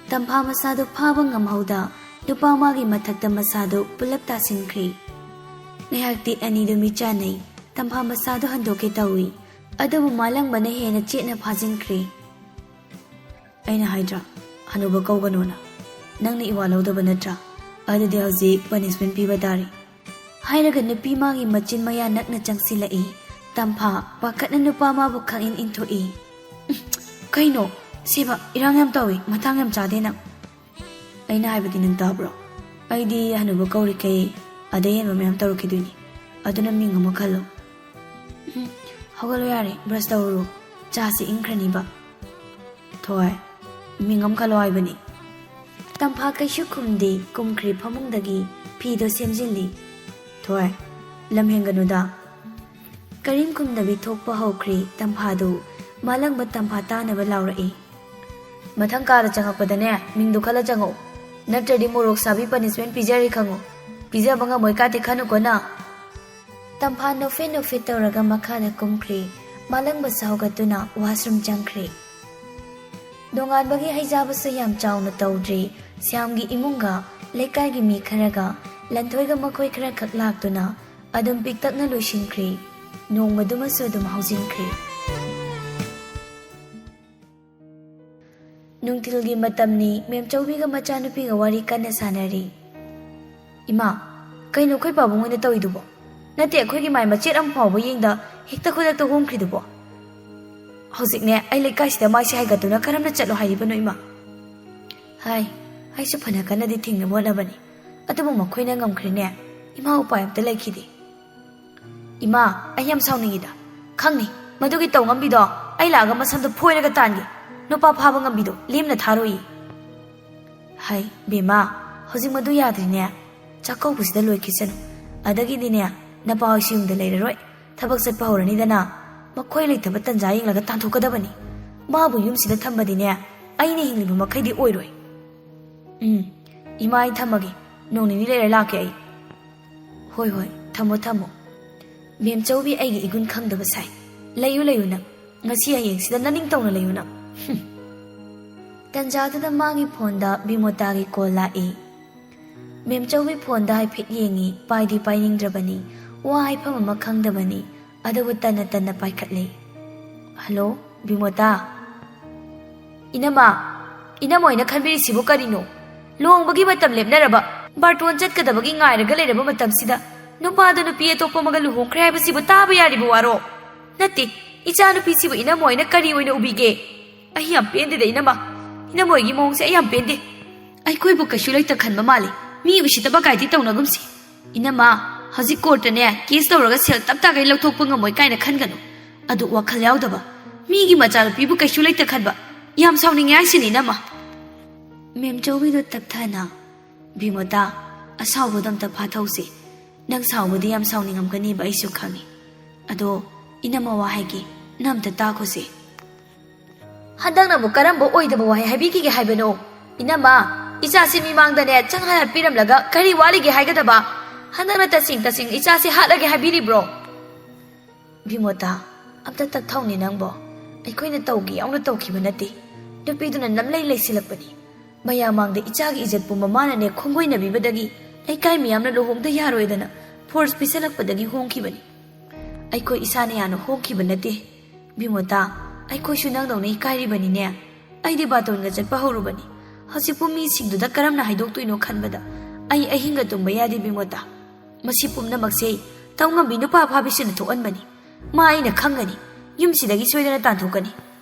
ꯇꯝꯐꯥ ꯃꯁꯥꯗꯨ ꯐꯥꯕ ꯉꯝꯍꯧꯗ ꯅꯨꯄꯥ ꯃꯥꯒꯤ ꯃꯊꯛꯇ ꯃꯁꯥꯗꯨ ꯄꯨꯂꯞ ꯇꯥꯁꯤꯟꯈ꯭ꯔꯦ꯫ ꯉꯥꯏꯍꯥꯛꯇꯤ ꯑꯅꯤꯗꯨ ꯃꯤꯠ ꯆꯥꯟꯅꯩ꯫ ꯇꯝꯐꯥ ꯃꯁꯥꯗꯨ ꯍꯟꯗꯣꯛꯀꯦ ꯇꯧꯏ, ꯑꯗꯨꯕꯨ ꯃꯥꯂꯪꯕꯅ ꯍꯦꯟꯅ ꯆꯦꯠꯅ ꯐꯥꯖꯤꯟꯈ꯭ꯔꯦ꯫ "ꯑꯩꯅ ꯍꯥꯏꯗ꯭ꯔꯥ, ꯍꯅꯨꯕ ꯀꯧꯒꯅꯣꯅ? ꯅꯪꯅ ꯏꯋꯥ ꯂꯧꯗꯕ ꯅꯠꯇ꯭ꯔꯥ? ꯑꯗꯨꯗꯤ ꯍꯧꯖꯤꯛ ꯄꯅꯤꯁꯃꯦꯟ ꯄꯤꯕ ꯇꯥꯔꯦ꯫" ꯍꯥꯏꯔꯒ ꯅꯨꯄꯤ ꯃꯥꯒꯤ ꯃꯆꯤꯟ ꯃꯌꯥ ꯅꯛꯅ ꯆꯪꯁꯤꯜꯂꯛꯏ꯫ ꯇꯝꯐꯥ ꯄꯥꯈꯠꯅ ꯅꯨꯄꯥ ꯃꯥꯕꯨ ꯈꯪꯏꯟ ꯏꯟꯊꯣꯛꯏ꯫ "ꯎꯝ, ꯀꯩꯅꯣ? ꯁꯤꯕ ꯏꯔꯥꯡ ꯌꯥꯝ ꯇꯧꯏ, ꯃꯇꯥꯡ ꯌꯥꯝ ꯆꯥꯗꯦ ꯅꯪ꯫" "ꯑꯩꯅ ꯍꯥꯏꯕꯗꯤ ꯅꯪ ꯇꯥꯕ꯭ꯔꯣ? ꯑꯩꯗꯤ ꯍꯅꯨꯕ ꯀꯧꯔꯤꯈꯩ ꯑꯗꯩ ꯍꯦꯟꯕ ꯃꯌꯥꯝ ꯇꯧꯔꯛꯈꯤꯗꯣꯏꯅꯤ꯫ ꯑꯗꯨꯅ ꯃꯤꯡ ꯑꯃ ꯈꯜꯂꯣ꯫" "ꯎꯝ, ꯍꯧꯒꯠꯂꯣ ꯌꯥꯔꯦ, ꯕ꯭ꯔꯁ ꯇꯧꯔꯨꯔꯣ꯫ ꯆꯥꯁꯤ ꯏꯪꯈ꯭ꯔꯅꯤꯕ꯫" "ꯊꯣꯏ, ꯃꯤꯡ ꯑꯃ ꯈꯜꯂꯣ ꯍꯥꯏꯕꯅꯤ꯫" ꯇꯝꯐꯥ ꯀꯩꯁꯨ ꯈꯨꯝꯗꯦ, ꯀꯨꯝꯈ꯭ꯔꯦ ꯐꯃꯨꯡꯗꯒꯤ ꯐꯤꯗꯣ ꯁꯦꯝꯖꯤꯜꯂꯤ꯫ "ꯊꯣꯏ, ꯂꯝ ꯍꯦꯟꯒꯅꯨꯗ꯫" ꯀꯔꯤꯝ ꯈꯨꯝꯗꯕꯤ ꯊꯣꯛꯄ ꯍꯧꯈ꯭ꯔꯦ ꯇꯝꯐꯥꯗꯨ꯫ ꯃꯥꯂꯪꯕ ꯇꯝꯐꯥ ꯇꯥꯅꯕ ꯂꯥꯎꯔꯛꯏ꯫ "ꯃꯊꯪ ꯀꯥꯗ ꯆꯪꯉꯛꯄꯗꯅꯦ, ꯃꯤꯡꯗꯨ ꯈꯜꯂ ꯆꯪꯉꯛꯎ꯫ ꯅꯠꯇ꯭ꯔꯗꯤ ꯃꯣꯔꯣꯛ ꯁꯥꯕꯤ ꯄꯅꯤꯁꯃꯦꯟ ꯄꯤꯖꯔꯦ ꯈꯪꯉꯨ꯫ ꯄꯤꯖꯕ ꯉꯝꯃꯣꯏ ꯀꯥꯗꯦ ꯈꯟꯅꯨꯀꯣ ꯅꯪ꯫ ꯇꯝꯐꯥ ꯅꯣꯛꯐꯦꯠ ꯅꯣꯛꯐꯦꯠ ꯇꯧꯔꯒ ꯃꯈꯥꯗ ꯀꯨꯝꯈ꯭ꯔꯤ꯫ ꯃꯥꯂꯪꯕ ꯁꯥꯎꯒꯠꯇꯨꯅ ꯋꯥꯁꯔꯨꯝ ꯆꯪꯈ꯭ꯔꯤ꯫ ꯅꯣꯡꯉꯥꯟꯕꯒꯤ ꯍꯩꯖꯥꯕꯁꯨ ꯌꯥꯝ ꯆꯥꯎꯅ ꯇꯧꯗ꯭ꯔꯤ꯫ ꯁ꯭ꯌꯥꯝꯒꯤ ꯏꯃꯨꯡꯒ ꯂꯩꯀꯥꯏꯒꯤ ꯃꯤ ꯈꯔꯒ ꯂꯟꯊꯣꯏꯒ ꯃꯈꯣꯏ ꯈꯔ ꯈꯛ ꯂꯥꯛꯇꯨꯅ ꯑꯗꯨꯝ ꯄꯤꯛꯇꯛꯅ ꯂꯣꯏꯁꯤꯟꯈ꯭ꯔꯤ꯫ ꯅꯣꯡꯃꯗꯨꯃꯁꯨ ꯑꯗꯨꯝ ꯍꯧꯖꯤꯟꯈ꯭ꯔꯤ꯫ ꯅꯨꯡꯊꯤꯜꯒꯤ ꯃꯇꯝꯅꯤ꯫ ꯃꯦꯝꯆꯧꯕꯤꯒ ꯃꯆꯥꯅꯨꯄꯤꯒ ꯋꯥꯔꯤ ꯀꯟꯅ ꯁꯥꯟꯅꯔꯤ꯫ "ꯏꯃꯥ, ꯀꯩꯅꯣ ꯑꯩꯈꯣꯏ ꯄꯥꯕꯨꯡ ꯍꯣꯏꯅ ꯇꯧꯔꯤꯗꯨꯕꯣ? ꯅꯠꯇꯦ, ꯑꯩꯈꯣꯏꯒꯤ ꯃꯥꯏ ꯃꯆꯦꯠ ꯑꯃ ꯐꯥꯎꯕ ꯌꯦꯡꯗ ꯍꯦꯛꯇ ꯈꯨꯗꯛꯇ ꯍꯣꯡꯈ꯭ꯔꯤꯗꯨꯕꯣ? ꯍꯧꯖꯤꯛꯅꯦ, ꯑꯩ ꯂꯩꯀꯥꯏꯁꯤꯗ ꯃꯥꯏꯁꯦ ꯍꯥꯏꯒꯠꯇꯨꯅ ꯀꯔꯝꯅ ꯆꯠꯂꯣ ꯍꯥꯏꯔꯤꯕꯅꯣ, ꯏꯃꯥ?" ꯍꯥꯏ꯫ ꯑꯩꯁꯨ ꯐꯅ ꯀꯟꯅꯗꯤ ꯊꯦꯡꯅꯕ ꯍꯣꯠꯅꯕꯅꯤ, ꯑꯗꯨꯕꯨ ꯃꯈꯣꯏꯅ ꯉꯝꯈ꯭ꯔꯦꯅꯦ꯫ ꯏꯃꯥ ꯎꯄꯥꯏ ꯑꯝꯇ ꯂꯩꯈꯤꯗꯦ꯫ "ꯏꯃꯥ, ꯑꯩ ꯌꯥꯝ ꯁꯥꯎꯅꯤꯡꯉꯤꯗ꯫ ꯈꯪꯅꯤ, ꯃꯗꯨꯒꯤ ꯇꯧ ꯉꯝꯕꯤꯗꯣ ꯑꯩ ꯂꯥꯛꯑꯒ ꯃꯁꯝꯗꯣ ꯐꯣꯏꯔꯒ ꯇꯥꯟꯒꯦ꯫ ꯅꯨꯄꯥ ꯐꯥꯕ ꯉꯝꯕꯤꯗꯣ ꯂꯦꯝꯅ ꯊꯥꯔꯣꯏꯌꯦ꯫" "ꯍꯩ, ꯕꯦꯝꯃ, ꯍꯧꯖꯤꯛ ꯃꯗꯨ ꯌꯥꯗ꯭ꯔꯤꯅꯦ꯫ ꯆꯥꯛꯀꯧꯕꯁꯤꯗ ꯂꯣꯏꯈꯤꯁꯅꯨ꯫ ꯑꯗꯒꯤꯗꯤꯅꯦ, ꯅꯄꯥ ꯍꯣꯏꯁꯨ ꯌꯨꯝꯗ ꯂꯩꯔꯔꯣꯏ꯫ ꯊꯕꯛ ꯆꯠꯄ ꯍꯧꯔꯅꯤꯗꯅ, ꯃꯈꯣꯏ ꯂꯩꯇꯕ ꯇꯟꯖꯥ ꯌꯦꯡꯂꯒ ꯇꯥꯟꯊꯣꯛꯀꯗꯕꯅꯤ꯫ ꯃꯥꯕꯨ ꯌꯨꯝꯁꯤꯗ ꯊꯝꯕꯗꯤꯅꯦ, ꯑꯩꯅ ꯍꯤꯡꯂꯤꯕ ꯃꯈꯩꯗꯤ ꯑꯣꯏꯔꯣꯏ꯫" "ꯎꯝ, ꯏꯃꯥ, ꯑꯩ ꯊꯝꯃꯒꯦ꯫ ꯅꯣꯡ ꯅꯤꯅꯤ ꯂꯩꯔ ꯂꯥꯛꯀꯦ ꯑꯩ꯫" "ꯍꯣꯏ, ꯍꯣꯏ, ꯊꯝꯃꯣ, ꯊꯝꯃꯣ꯫" ꯃꯦꯝꯆꯧꯕꯤ ꯑꯩꯒꯤ ꯏꯒꯨꯟ ꯈꯪꯗꯕ ꯁꯥꯏ꯫ "ꯂꯩꯌꯨ, ꯂꯩꯌꯨ ꯅꯪ꯫ ꯉꯁꯤ ꯍꯌꯦꯡꯁꯤꯗ ꯅꯅꯤꯡ ꯇꯧꯅ ꯂꯩꯌꯨ ꯅꯪ꯫" ꯍꯨꯝ꯫ ꯇꯟꯖꯥꯗꯨꯗ ꯃꯥꯒꯤ ꯐꯣꯟꯗ ꯕꯤꯃꯣꯇꯥꯒꯤ ꯀꯣꯜ ꯂꯥꯛꯏ꯫ ꯃꯦꯝꯆꯧꯕꯤ ꯐꯣꯟꯗ ꯍꯥꯏꯐꯦꯠ ꯌꯦꯡꯉꯤ, ꯄꯥꯏꯗꯤ ꯄꯥꯏꯅꯤꯡꯗ꯭ꯔꯕꯅꯤ, ꯋꯥ ꯍꯥꯏꯐꯝ ꯑꯃ ꯈꯪꯗꯕꯅꯤ, ꯑꯗꯨꯕꯨ ꯇꯟꯅ ꯇꯟꯅ ꯄꯥꯏꯈꯠꯂꯤ꯫ "ꯍꯜꯂꯣ, ꯕꯤꯃꯣꯇꯥ?" "ꯏꯅꯝꯃ, ꯏꯅꯝꯃ ꯍꯣꯏꯅ ꯈꯟꯕꯤꯔꯤꯁꯤꯕꯨ ꯀꯔꯤꯅꯣ? ꯂꯨꯍꯣꯡꯕꯒꯤ ꯃꯇꯝ ꯂꯦꯞꯅꯔꯕ, ꯕꯥꯔꯇꯣꯟ ꯆꯠꯀꯗꯕꯒꯤ ꯉꯥꯏꯔꯒ ꯂꯩꯔꯕ ꯃꯇꯝꯁꯤꯗ ꯅꯨꯄꯥꯗꯣ ꯅꯨꯄꯤ ꯑꯇꯣꯞꯄ ꯑꯃꯒ ꯂꯨꯍꯣꯡꯈ꯭ꯔꯦ ꯍꯥꯏꯕꯁꯤꯕꯨ ꯇꯥꯕ ꯌꯥꯔꯤꯕ ꯋꯥꯔꯣ? ꯅꯠꯇꯦ, ꯏꯆꯥ ꯅꯨꯄꯤꯁꯤꯕꯨ ꯏꯅꯝꯃ ꯍꯣꯏꯅ ꯀꯔꯤ ꯑꯣꯏꯅ ꯎꯕꯤꯒꯦ? ꯑꯩ ꯌꯥꯝ ꯄꯦꯟꯗꯦꯗ ꯏꯅꯝꯃ, ꯏꯅꯝꯃ ꯍꯣꯏꯒꯤ ꯃꯑꯣꯡꯁꯦ ꯑꯩ ꯌꯥꯝ ꯄꯦꯟꯗꯦ꯫ ꯑꯩꯈꯣꯏꯕꯨ ꯀꯩꯁꯨ ꯂꯩꯇ ꯈꯟꯕ ꯃꯥꯜꯂꯤ꯫ ꯃꯤ ꯎꯁꯤꯠꯇꯕ ꯀꯥꯏꯗꯤ ꯇꯧꯅꯒꯨꯝꯁꯤ꯫ ꯏꯅꯝꯃ, ꯍꯧꯖꯤꯛ ꯀꯣꯔꯠꯇꯅꯦ ꯀꯦꯁ ꯇꯧꯔꯒ ꯁꯦꯜ ꯇꯞ ꯇꯥꯒꯩ ꯂꯧꯊꯣꯛꯄ ꯉꯝꯃꯣꯏ ꯀꯥꯏꯅ ꯈꯟꯒꯅꯨ꯫ ꯑꯗꯨ ꯋꯥꯈꯜ ꯌꯥꯎꯗꯕ꯫ ꯃꯤꯒꯤ ꯃꯆꯥꯅꯨꯄꯤꯕꯨ ꯀꯩꯁꯨ ꯂꯩꯇ ꯈꯟꯕ꯫ ꯌꯥꯝ ꯁꯥꯎꯅꯤꯡꯉꯦ ꯍꯥꯏꯁꯤꯅꯤ ꯏꯅꯝꯃ꯫" ꯃꯦꯝꯆꯧꯕꯤꯗꯣ ꯇꯞꯊꯅ, "ꯕꯤꯃꯣꯇꯥ, ꯑꯁꯥꯎꯕꯗꯣ ꯑꯝꯇ ꯐꯥꯊꯧꯁꯤ꯫ ꯅꯪ ꯁꯥꯎꯕꯗꯤ ꯌꯥꯝ ꯁꯥꯎꯅꯤꯡꯉꯝꯒꯅꯤꯕ ꯑꯩꯁꯨ ꯈꯪꯉꯤ꯫ ꯑꯗꯣ ꯏꯅꯝꯃ ꯋꯥ ꯍꯥꯏꯒꯦ, ꯅꯪ ꯑꯝꯇ ꯇꯥꯈꯣꯁꯦ꯫" "ꯍꯟꯗꯛꯅ ꯑꯃꯨꯛ ꯀꯔꯝꯕ ꯑꯣꯏꯗꯕ ꯋꯥꯍꯩ ꯍꯥꯏꯕꯤꯈꯤꯒꯦ ꯍꯥꯏꯕꯅꯣ? ꯏꯅꯝꯃ, ꯏꯆꯥꯁꯤ ꯃꯤꯃꯥꯡꯗꯅꯦ ꯆꯪꯍꯜꯂ ꯄꯤꯔꯝꯂꯒ ꯀꯔꯤ ꯋꯥꯠꯂꯤꯒꯦ ꯍꯥꯏꯒꯗꯕ? ꯍꯟꯗꯛꯅ ꯇꯁꯦꯡ ꯇꯁꯦꯡ ꯏꯆꯥꯁꯤ ꯍꯥꯠꯂꯒꯦ ꯍꯥꯏꯕꯤꯔꯤꯕ꯭ꯔꯣ? ꯕꯤꯃꯣꯇꯥ, ꯑꯝꯇ ꯇꯞꯊꯧꯅꯦ ꯅꯪꯕꯣ꯫ ꯑꯩꯈꯣꯏꯅ ꯇꯧꯒꯦ ꯌꯥꯎꯅ ꯇꯧꯈꯤꯕ ꯅꯠꯇꯦ꯫ ꯅꯨꯄꯤꯗꯨꯅ ꯅꯝꯂꯩ ꯂꯩꯁꯤꯜꯂꯛꯄꯅꯤ꯫ ꯃꯌꯥꯝ ꯃꯥꯡꯗ ꯏꯆꯥꯒꯤ ꯏꯖꯠꯄꯨ ꯃꯃꯥꯅꯅꯦ ꯈꯣꯡꯒꯣꯏꯅꯕꯤꯕꯗꯒꯤ ꯂꯩꯀꯥꯏ ꯃꯤꯌꯥꯝꯅ ꯂꯨꯍꯣꯡꯗ ꯌꯥꯔꯣꯏꯗꯅ ꯐꯣꯔꯁ ꯄꯤꯁꯜꯂꯛꯄꯗꯒꯤ ꯍꯣꯡꯈꯤꯕꯅꯤ꯫ ꯑꯩꯈꯣꯏ ꯏꯁꯥꯅ ꯌꯥꯅ ꯍꯣꯡꯈꯤꯕ ꯅꯠꯇꯦ꯫ ꯕꯤꯃꯣꯇꯥ, ꯑꯩꯈꯣꯏꯁꯨ ꯅꯪꯗꯧꯅ ꯏꯀꯥꯏꯔꯤꯕꯅꯤꯅꯦ꯫ ꯑꯩꯗꯤ ꯕꯥꯇꯣꯟꯒ ꯆꯠꯄ ꯍꯧꯔꯨꯕꯅꯤ꯫ ꯍꯧꯖꯤꯛꯄꯨ ꯃꯤꯁꯤꯡꯗꯨꯗ ꯀꯔꯝꯅ ꯍꯥꯏꯗꯣꯛꯇꯣꯏꯅꯣ ꯈꯟꯕꯗ ꯑꯩ ꯑꯍꯤꯡꯒ ꯇꯨꯝꯕ ꯌꯥꯗꯦ ꯕꯤꯃꯣꯇꯥ꯫ ꯃꯁꯤ ꯄꯨꯝꯅꯃꯛꯁꯦ ꯇꯧꯉꯝꯕꯤ ꯅꯨꯄꯥ ꯑꯐꯥꯕꯤꯁꯤꯅ ꯊꯣꯛꯍꯟꯕꯅꯤ꯫ ꯃꯥ ꯑꯩꯅ ꯈꯪꯒꯅꯤ꯫ ꯌꯨꯝꯁꯤꯗꯒꯤ ꯁꯣꯏꯗꯅ ꯇꯥꯟꯊꯣꯛꯀꯅꯤ꯫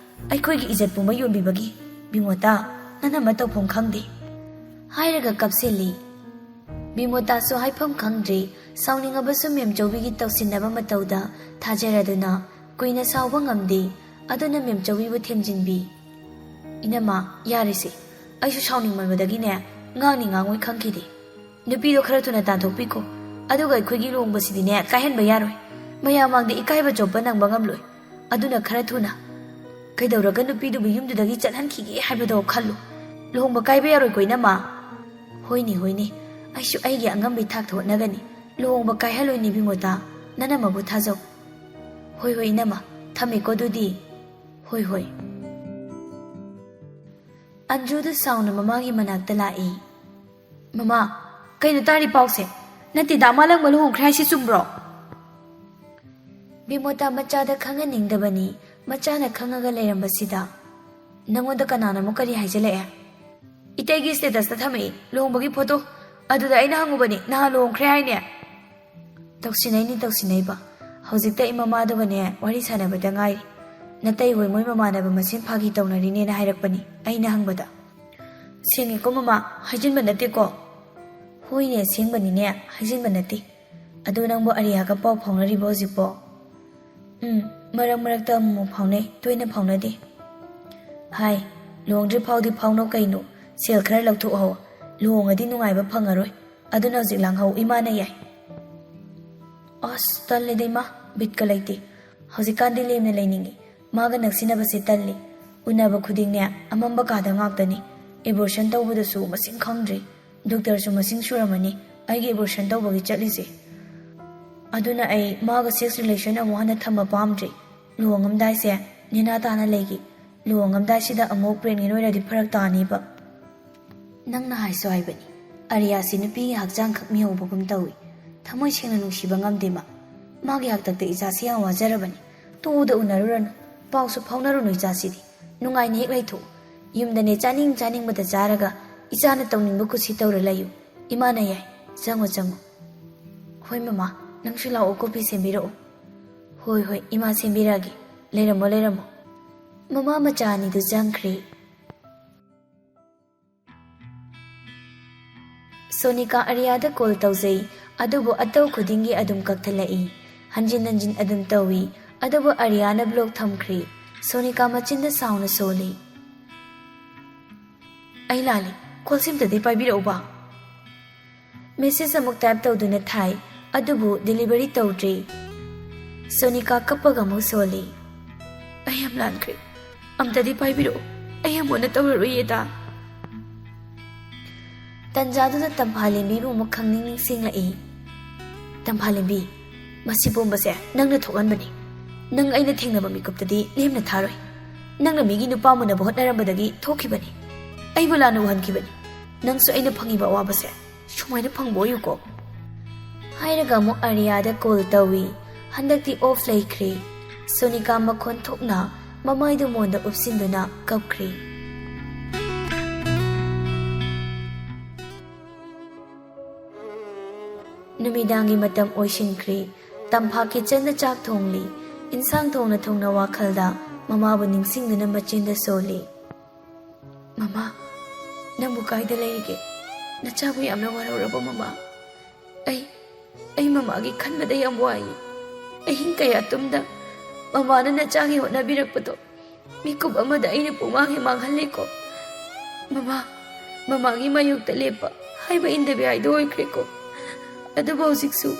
ꯑꯩꯈꯣꯏꯒꯤ ꯏꯖꯠ ꯄꯨꯝꯕ ꯌꯣꯟꯕꯤꯕꯒꯤ ꯕꯤꯃꯣꯇꯥ, ꯅꯅꯝꯃ ꯇꯧꯐꯝ ꯈꯪꯗꯦ꯫ ꯍꯥꯏꯔꯒ ꯀꯞꯁꯤꯜꯂꯤ꯫ ꯕꯤꯃꯣꯇꯥꯁꯨ ꯍꯥꯏꯐꯝ ꯈꯪꯗ꯭ꯔꯤ꯫ ꯁꯥꯎꯅꯤꯡꯉꯕꯁꯨ ꯃꯦꯝꯆꯧꯕꯤꯒꯤ ꯇꯧꯁꯤꯟꯅꯕ ꯃꯇꯧꯗ ꯊꯥꯖꯔꯗꯨꯅ ꯀꯨꯏꯅ ꯁꯥꯎꯕ ꯉꯝꯗꯦ꯫ ꯑꯗꯨꯅ ꯃꯦꯝꯆꯧꯕꯤꯕꯨ ꯊꯦꯝꯖꯤꯟꯕꯤ꯫ "ꯏꯅꯝꯃ, ꯌꯥꯔꯦꯁꯦ꯫ ꯑꯩꯁꯨ ꯁꯥꯎꯅꯤꯡꯃꯟꯕꯗꯒꯤꯅꯦ ꯉꯥꯡꯅꯤ ꯉꯥꯡꯉꯣꯏ ꯈꯪꯈꯤꯗꯦ꯫ ꯅꯨꯄꯤꯗꯣ ꯈꯔ ꯊꯨꯅ ꯇꯥꯟꯊꯣꯛꯄꯤꯈꯣ꯫ ꯑꯗꯨꯒ ꯑꯩꯈꯣꯏꯒꯤ ꯂꯨꯍꯣꯡꯕꯁꯤꯗꯤꯅꯦ ꯀꯥꯏꯍꯟꯕ ꯌꯥꯔꯣꯏ꯫ ꯃꯌꯥꯝ ꯃꯥꯡꯗ ꯏꯀꯥꯏꯕ ꯆꯣꯞꯄ ꯅꯪꯕ ꯉꯝꯂꯣꯏ꯫ ꯑꯗꯨꯅ ꯈꯔ ꯊꯨꯅ꯫ ꯀꯩꯗꯧꯔꯒ ꯅꯨꯄꯤꯗꯨꯕꯨ ꯌꯨꯝꯗꯨꯗꯒꯤ ꯆꯠꯍꯟꯈꯤꯒꯦ ꯍꯥꯏꯕꯗꯣ ꯈꯜꯂꯨ꯫ ꯂꯨꯍꯣꯡꯕ ꯀꯥꯏꯕ ꯌꯥꯔꯣꯏꯀꯣ ꯏꯅꯝꯃ?" "ꯍꯣꯏꯅꯦ, ꯍꯣꯏꯅꯦ꯫ ꯑꯩꯁꯨ ꯑꯩꯒꯤ ꯑꯉꯝꯕꯤ ꯊꯥꯛꯇ ꯍꯣꯠꯅꯒꯅꯤ꯫ ꯂꯨꯍꯣꯡꯕ ꯀꯥꯏꯍꯜꯂꯣꯏꯅꯦ ꯕꯤꯃꯣꯇꯥ꯫ ꯅꯅꯝꯃꯕꯨ ꯊꯥꯖꯧ꯫" "ꯍꯣꯏ, ꯍꯣꯏ ꯏꯅꯝꯃ꯫ ꯊꯝꯃꯦꯀꯣ ꯑꯗꯨꯗꯤ꯫" "ꯍꯣꯏ, ꯍꯣꯏ꯫" ꯑꯟꯖꯨꯗꯨ ꯁꯥꯎꯅ ꯃꯃꯥꯒꯤ ꯃꯅꯥꯛꯇ ꯂꯥꯛꯏ꯫ "ꯃꯃꯥ, ꯀꯩꯅꯣ ꯇꯥꯔꯤ ꯄꯥꯎꯁꯦ? ꯅꯠꯇꯦ, ꯗꯥ ꯃꯥꯂꯪꯕ ꯂꯨꯍꯣꯡꯈ꯭ꯔꯦ ꯍꯥꯏꯁꯤ ꯆꯨꯝꯕ꯭ꯔꯣ?" ꯕꯤꯃꯣꯇꯥ ꯃꯆꯥꯗ ꯈꯪꯍꯟꯅꯤꯡꯗꯕꯅꯤ꯫ ꯃꯆꯥꯅ ꯈꯪꯉꯒ ꯂꯩꯔꯝꯕꯁꯤꯗ, "ꯅꯪꯉꯣꯟꯗ ꯀꯅꯥꯅ ꯑꯃꯨꯛ ꯀꯔꯤ ꯍꯥꯏꯖꯜꯂꯛꯑꯦ?" "ꯏꯇꯩꯒꯤ statusꯇ ꯊꯝꯃꯛꯏ ꯂꯨꯍꯣꯡꯕꯒꯤ photo꯫ ꯑꯗꯨꯗ ꯑꯩꯅ ꯍꯪꯉꯨꯕꯅꯤ, ꯅꯍꯥꯟ ꯂꯨꯍꯣꯡꯈ꯭ꯔꯦ ꯍꯥꯏꯅꯦ?" "ꯇꯧꯁꯤꯟꯅꯩꯅꯤ, ꯇꯧꯁꯤꯟꯅꯩꯕ꯫ ꯍꯧꯖꯤꯛꯇ ꯑꯩ ꯃꯃꯥꯗꯨꯒꯅꯦ ꯋꯥꯔꯤ ꯁꯥꯟꯅꯕꯗ ꯉꯥꯏꯔꯤ꯫ ꯅꯇꯩ ꯍꯣꯏ ꯃꯣꯏ ꯃꯃꯥꯟꯅꯕ ꯃꯁꯦꯟ ꯐꯥꯒꯤ ꯇꯧꯅꯔꯤꯅꯦꯅ ꯍꯥꯏꯔꯛꯄꯅꯤ ꯑꯩꯅ ꯍꯪꯕꯗ꯫" "ꯁꯦꯡꯉꯦꯀꯣ ꯃꯃꯥ, ꯍꯥꯏꯖꯤꯟꯕ ꯅꯠꯇꯦꯀꯣ?" "ꯍꯣꯏꯅꯦ, ꯑꯁꯦꯡꯕꯅꯤꯅꯦ, ꯍꯥꯏꯖꯤꯟꯕ ꯅꯠꯇꯦ꯫ ꯑꯗꯨ ꯅꯪꯕꯨ ꯑꯔꯤꯌꯥꯒ ꯄꯥꯎ ꯐꯥꯎꯅꯔꯤꯕꯣ ꯍꯧꯖꯤꯛꯄꯣ?" "ꯎꯝ, ꯃꯔꯛ ꯃꯔꯛꯇ ꯑꯃꯨꯛꯃꯨꯛ ꯐꯥꯎꯅꯩ, ꯇꯣꯏꯅ ꯐꯥꯎꯅꯗꯦ꯫" "ꯍꯥꯏ, ꯂꯨꯍꯣꯡꯗ꯭ꯔꯤ ꯐꯥꯎꯗꯤ ꯐꯥꯎꯅꯧ ꯀꯩꯅꯣ, ꯁꯦꯜ ꯈꯔ ꯂꯧꯊꯣꯛꯍꯧ꯫ ꯂꯨꯍꯣꯡꯉꯗꯤ ꯅꯨꯡꯉꯥꯏꯕ ꯐꯪꯉꯔꯣꯏ꯫ ꯑꯗꯨꯅ ꯍꯧꯖꯤꯛ ꯂꯥꯡꯍꯧ, ꯏꯃꯥꯅ ꯌꯥꯏ꯫" "ꯑꯁ, ꯇꯜꯂꯦꯗ ꯏꯃꯥ, ꯕꯤꯠꯀ ꯂꯩꯇꯦ꯫ ꯍꯧꯖꯤꯛꯀꯥꯟꯗꯤ ꯂꯦꯝꯅ ꯂꯩꯅꯤꯡꯉꯤ꯫ ꯃꯥꯒ ꯅꯛꯁꯤꯟꯅꯕꯁꯦ ꯇꯜꯂꯤ꯫ ꯎꯅꯕ ꯈꯨꯗꯤꯡꯅꯦ ꯑꯃꯝꯕ ꯀꯥꯗ ꯉꯥꯛꯇꯅꯤ꯫ ꯑꯦꯕꯣꯔꯁꯟ ꯇꯧꯕꯗꯁꯨ ꯃꯁꯤꯡ ꯈꯪꯗ꯭ꯔꯤ꯫ ꯗꯣꯛꯇꯔꯁꯨ ꯃꯁꯤꯡ ꯁꯨꯔꯝꯃꯅꯤ ꯑꯩꯒꯤ ꯑꯦꯕꯣꯔꯁꯟ ꯇꯧꯕꯒꯤ ꯆꯠꯂꯤꯁꯦ꯫ ꯑꯗꯨꯅ ꯑꯩ ꯃꯥꯒ ꯁꯦꯛꯁ ꯔꯤꯂꯦꯁꯟ ꯑꯃꯨꯛ ꯍꯟꯅ ꯊꯝꯕ ꯄꯥꯝꯗ꯭ꯔꯤ꯫ ꯂꯨꯍꯣꯡꯉꯝꯗꯥꯏꯁꯦ ꯅꯦꯅꯥ ꯇꯥꯅ ꯂꯩꯒꯦ꯫ ꯂꯨꯍꯣꯡꯉꯝꯗꯥꯏꯁꯤꯗ ꯑꯃꯨꯛ ꯄ꯭ꯔꯦꯒꯅꯦꯟ ꯑꯣꯏꯔꯗꯤ ꯐꯔꯛ ꯇꯥꯅꯤꯕ꯫ ꯅꯪꯅ ꯍꯥꯏꯁꯨ ꯍꯥꯏꯕꯅꯤ, ꯑꯔꯤꯌꯥꯁꯤ ꯅꯨꯄꯤꯒꯤ ꯍꯛꯆꯥꯡ ꯈꯛ ꯃꯤꯍꯧꯕꯒꯨꯝ ꯇꯧꯏ꯫ ꯊꯃꯣꯏ ꯁꯦꯡꯅ ꯅꯨꯡꯁꯤꯕ ꯉꯝꯗꯦ ꯃꯥ꯫ ꯃꯥꯒꯤ ꯍꯥꯛꯇꯛꯇ ꯏꯆꯥꯁꯤ ꯌꯥꯝ ꯋꯥꯖꯔꯕꯅꯤ꯫ ꯇꯨꯗ ꯎꯅꯔꯨꯔꯅꯨ, ꯄꯥꯎꯁꯨ ꯐꯥꯎꯅꯔꯨꯅꯨ ꯏꯆꯥꯁꯤꯗꯤ꯫ ꯅꯨꯡꯉꯥꯏꯅ ꯍꯦꯛ ꯂꯩꯊꯣꯛꯎ꯫ ꯌꯨꯝꯗꯅꯦ ꯆꯥꯅꯤꯡ ꯆꯥꯅꯤꯡꯕꯗ ꯆꯥꯔꯒ ꯏꯆꯥꯅ ꯇꯧꯅꯤꯡꯕ ꯀꯨꯁꯤ ꯇꯧꯔ ꯂꯩꯌꯨ꯫ ꯏꯃꯥꯅ ꯌꯥꯏ꯫ ꯆꯪꯉꯣ, ꯆꯪꯉꯣ꯫ ꯍꯣꯏ ꯃꯃꯥ, ꯅꯪꯁꯨ ꯂꯥꯛꯑꯣ, ꯀꯣꯐꯤ ꯁꯦꯝꯕꯤꯔꯛꯑꯣ꯫ ꯍꯣꯏ, ꯍꯣꯏ, ꯏꯃꯥ ꯁꯦꯝꯕꯤꯔꯛꯑꯒꯦ꯫ ꯂꯩꯔꯝꯃꯣ, ꯂꯩꯔꯝꯃꯣ꯫ ꯃꯃꯥ ꯃꯆꯥ ꯑꯅꯤꯗꯨ ꯆꯪꯈ꯭ꯔꯦ꯫ ꯁꯣꯅꯤꯀꯥ ꯑꯔꯤꯌꯥꯗ ꯀꯣꯜ ꯇꯧꯖꯩ, ꯑꯗꯨꯕꯨ ꯑꯇꯧ ꯈꯨꯗꯤꯡꯒꯤ ꯑꯗꯨꯝ ꯀꯛꯊꯠꯂꯛꯏ꯫ ꯍꯟꯖꯤꯟ ꯍꯟꯖꯤꯟ ꯑꯗꯨꯝ ꯇꯧꯏ, ꯑꯗꯨꯕꯨ ꯑꯔꯤꯌꯥꯅ ꯕ꯭ꯂꯣꯛ ꯊꯝꯈ꯭ꯔꯦ꯫ ꯁꯣꯅꯤꯀꯥ ꯃꯆꯤꯟꯗ ꯁꯥꯎꯅ ꯁꯣꯜꯂꯤ꯫ "ꯑꯩ ꯂꯥꯜꯂꯤ, ꯀꯣꯜꯁꯤ ꯑꯝꯇꯗꯤ ꯄꯥꯏꯕꯤꯔꯛꯎꯕ꯫" ꯃꯦꯁꯦꯖ ꯑꯃꯨꯛ ꯇꯥꯏꯞ ꯇꯧꯗꯨꯅ ꯊꯥꯏ, ꯑꯗꯨꯕꯨ ꯗꯦꯂꯤꯚꯔꯤ ꯇꯧꯗ꯭ꯔꯤ꯫ ꯁꯣꯅꯤꯀꯥ ꯀꯞꯄꯒ ꯑꯃꯨꯛ ꯁꯣꯜꯂꯤ꯫ "ꯑꯩ ꯌꯥꯝ ꯂꯥꯟꯈ꯭ꯔꯦ, ꯑꯝꯇꯗꯤ ꯄꯥꯏꯕꯤꯔꯛꯎ, ꯑꯩ ꯑꯃꯨꯛ ꯍꯟꯅ ꯇꯧꯔꯔꯣꯏꯌꯦ ꯗꯥ꯫" ꯇꯟꯖꯥꯗꯨꯗ ꯇꯝꯐꯥꯂꯦꯝꯕꯤꯕꯨ ꯑꯃꯨꯛ ꯈꯪꯅꯤꯡ ꯅꯤꯡꯁꯤꯡꯂꯛꯏ꯫ "ꯇꯝꯐꯥꯂꯦꯝꯕꯤ, ꯃꯁꯤ ꯄꯨꯝꯕꯁꯦ ꯅꯪꯅ ꯊꯣꯛꯍꯟꯕꯅꯤ꯫ ꯅꯪ ꯑꯩꯅ ꯊꯦꯡꯅꯕ ꯃꯤꯀꯨꯞꯇꯗꯤ ꯂꯦꯝꯅ ꯊꯥꯔꯣꯏ꯫ ꯅꯪꯅ ꯃꯤꯒꯤ ꯅꯨꯄꯥ ꯃꯨꯟꯅꯕ ꯍꯣꯠꯅꯔꯝꯕꯗꯒꯤ ꯊꯣꯛꯈꯤꯕꯅꯤ꯫ ꯑꯩꯕꯨ ꯂꯥꯟꯅ ꯎꯍꯟꯈꯤꯕꯅꯤ꯫ ꯅꯪꯁꯨ ꯑꯩꯅ ꯐꯪꯉꯤꯕ ꯑꯋꯥꯕꯁꯦ ꯁꯨꯃꯥꯏꯅ ꯐꯪꯕ ꯑꯣꯏꯌꯨꯀꯣ꯫" ꯍꯥꯏꯔꯒ ꯑꯃꯨꯛ ꯑꯔꯤꯌꯥꯗ ꯀꯣꯜ ꯇꯧꯏ꯫ ꯍꯟꯗꯛꯇꯤ ꯑꯣꯐ ꯂꯩꯈ꯭ꯔꯦ꯫ ꯁꯣꯅꯤꯀꯥ ꯃꯈꯣꯟ ꯊꯣꯛꯅ ꯃꯃꯥꯏꯗꯨ ꯃꯣꯟꯗ ꯎꯞꯁꯤꯟꯗꯨꯅ ꯀꯞꯈ꯭ꯔꯦ꯫ ꯅꯨꯃꯤꯗꯥꯡꯒꯤ ꯃꯇꯝ ꯑꯣꯏꯁꯤꯟꯈ꯭ꯔꯦ꯫ ꯇꯝꯐꯥ ꯀꯤꯆꯟꯗ ꯆꯥꯛ ꯊꯣꯡꯂꯤ꯫ ꯏꯟꯁꯥꯡ ꯊꯣꯡꯅ ꯊꯣꯡꯅ ꯋꯥꯈꯜꯗ ꯃꯃꯥꯕꯨ ꯅꯤꯡꯁꯤꯡꯗꯨꯅ ꯃꯆꯤꯟꯗ ꯁꯣꯜꯂꯤ꯫ "ꯃꯃꯥ, ꯅꯪꯕꯨ ꯀꯥꯏꯗ ꯂꯩꯔꯤꯒꯦ? ꯅꯆꯥꯕꯨ ꯌꯥꯝꯅ ꯋꯥꯔꯧꯔꯕꯣ ꯃꯃꯥ? ꯑꯩ, ꯑꯩ ꯃꯃꯥꯒꯤ ꯈꯟꯕꯗ ꯌꯥꯝ ꯋꯥꯏ꯫ ꯑꯍꯤꯡ ꯀꯌꯥ ꯇꯨꯝꯗ ꯃꯃꯥꯅ ꯅꯆꯥꯒꯤ ꯍꯣꯠꯅꯕꯤꯔꯛꯄꯗꯣ ꯃꯤꯀꯨꯞ ꯑꯃꯗ ꯑꯩꯅ ꯄꯨꯡꯃꯥꯡ ꯍꯦꯛ ꯃꯥꯡꯍꯜꯂꯦꯀꯣ꯫ ꯃꯃꯥ, ꯃꯃꯥꯒꯤ ꯃꯥꯌꯣꯛꯇ ꯂꯦꯞꯄ ꯍꯥꯏꯕ ꯏꯟꯗꯕꯤ ꯍꯥꯏꯗꯣ ꯑꯣꯏꯈ꯭ꯔꯦꯀꯣ꯫ ꯑꯗꯨꯕꯨ ꯍꯧꯖꯤꯛꯁꯨ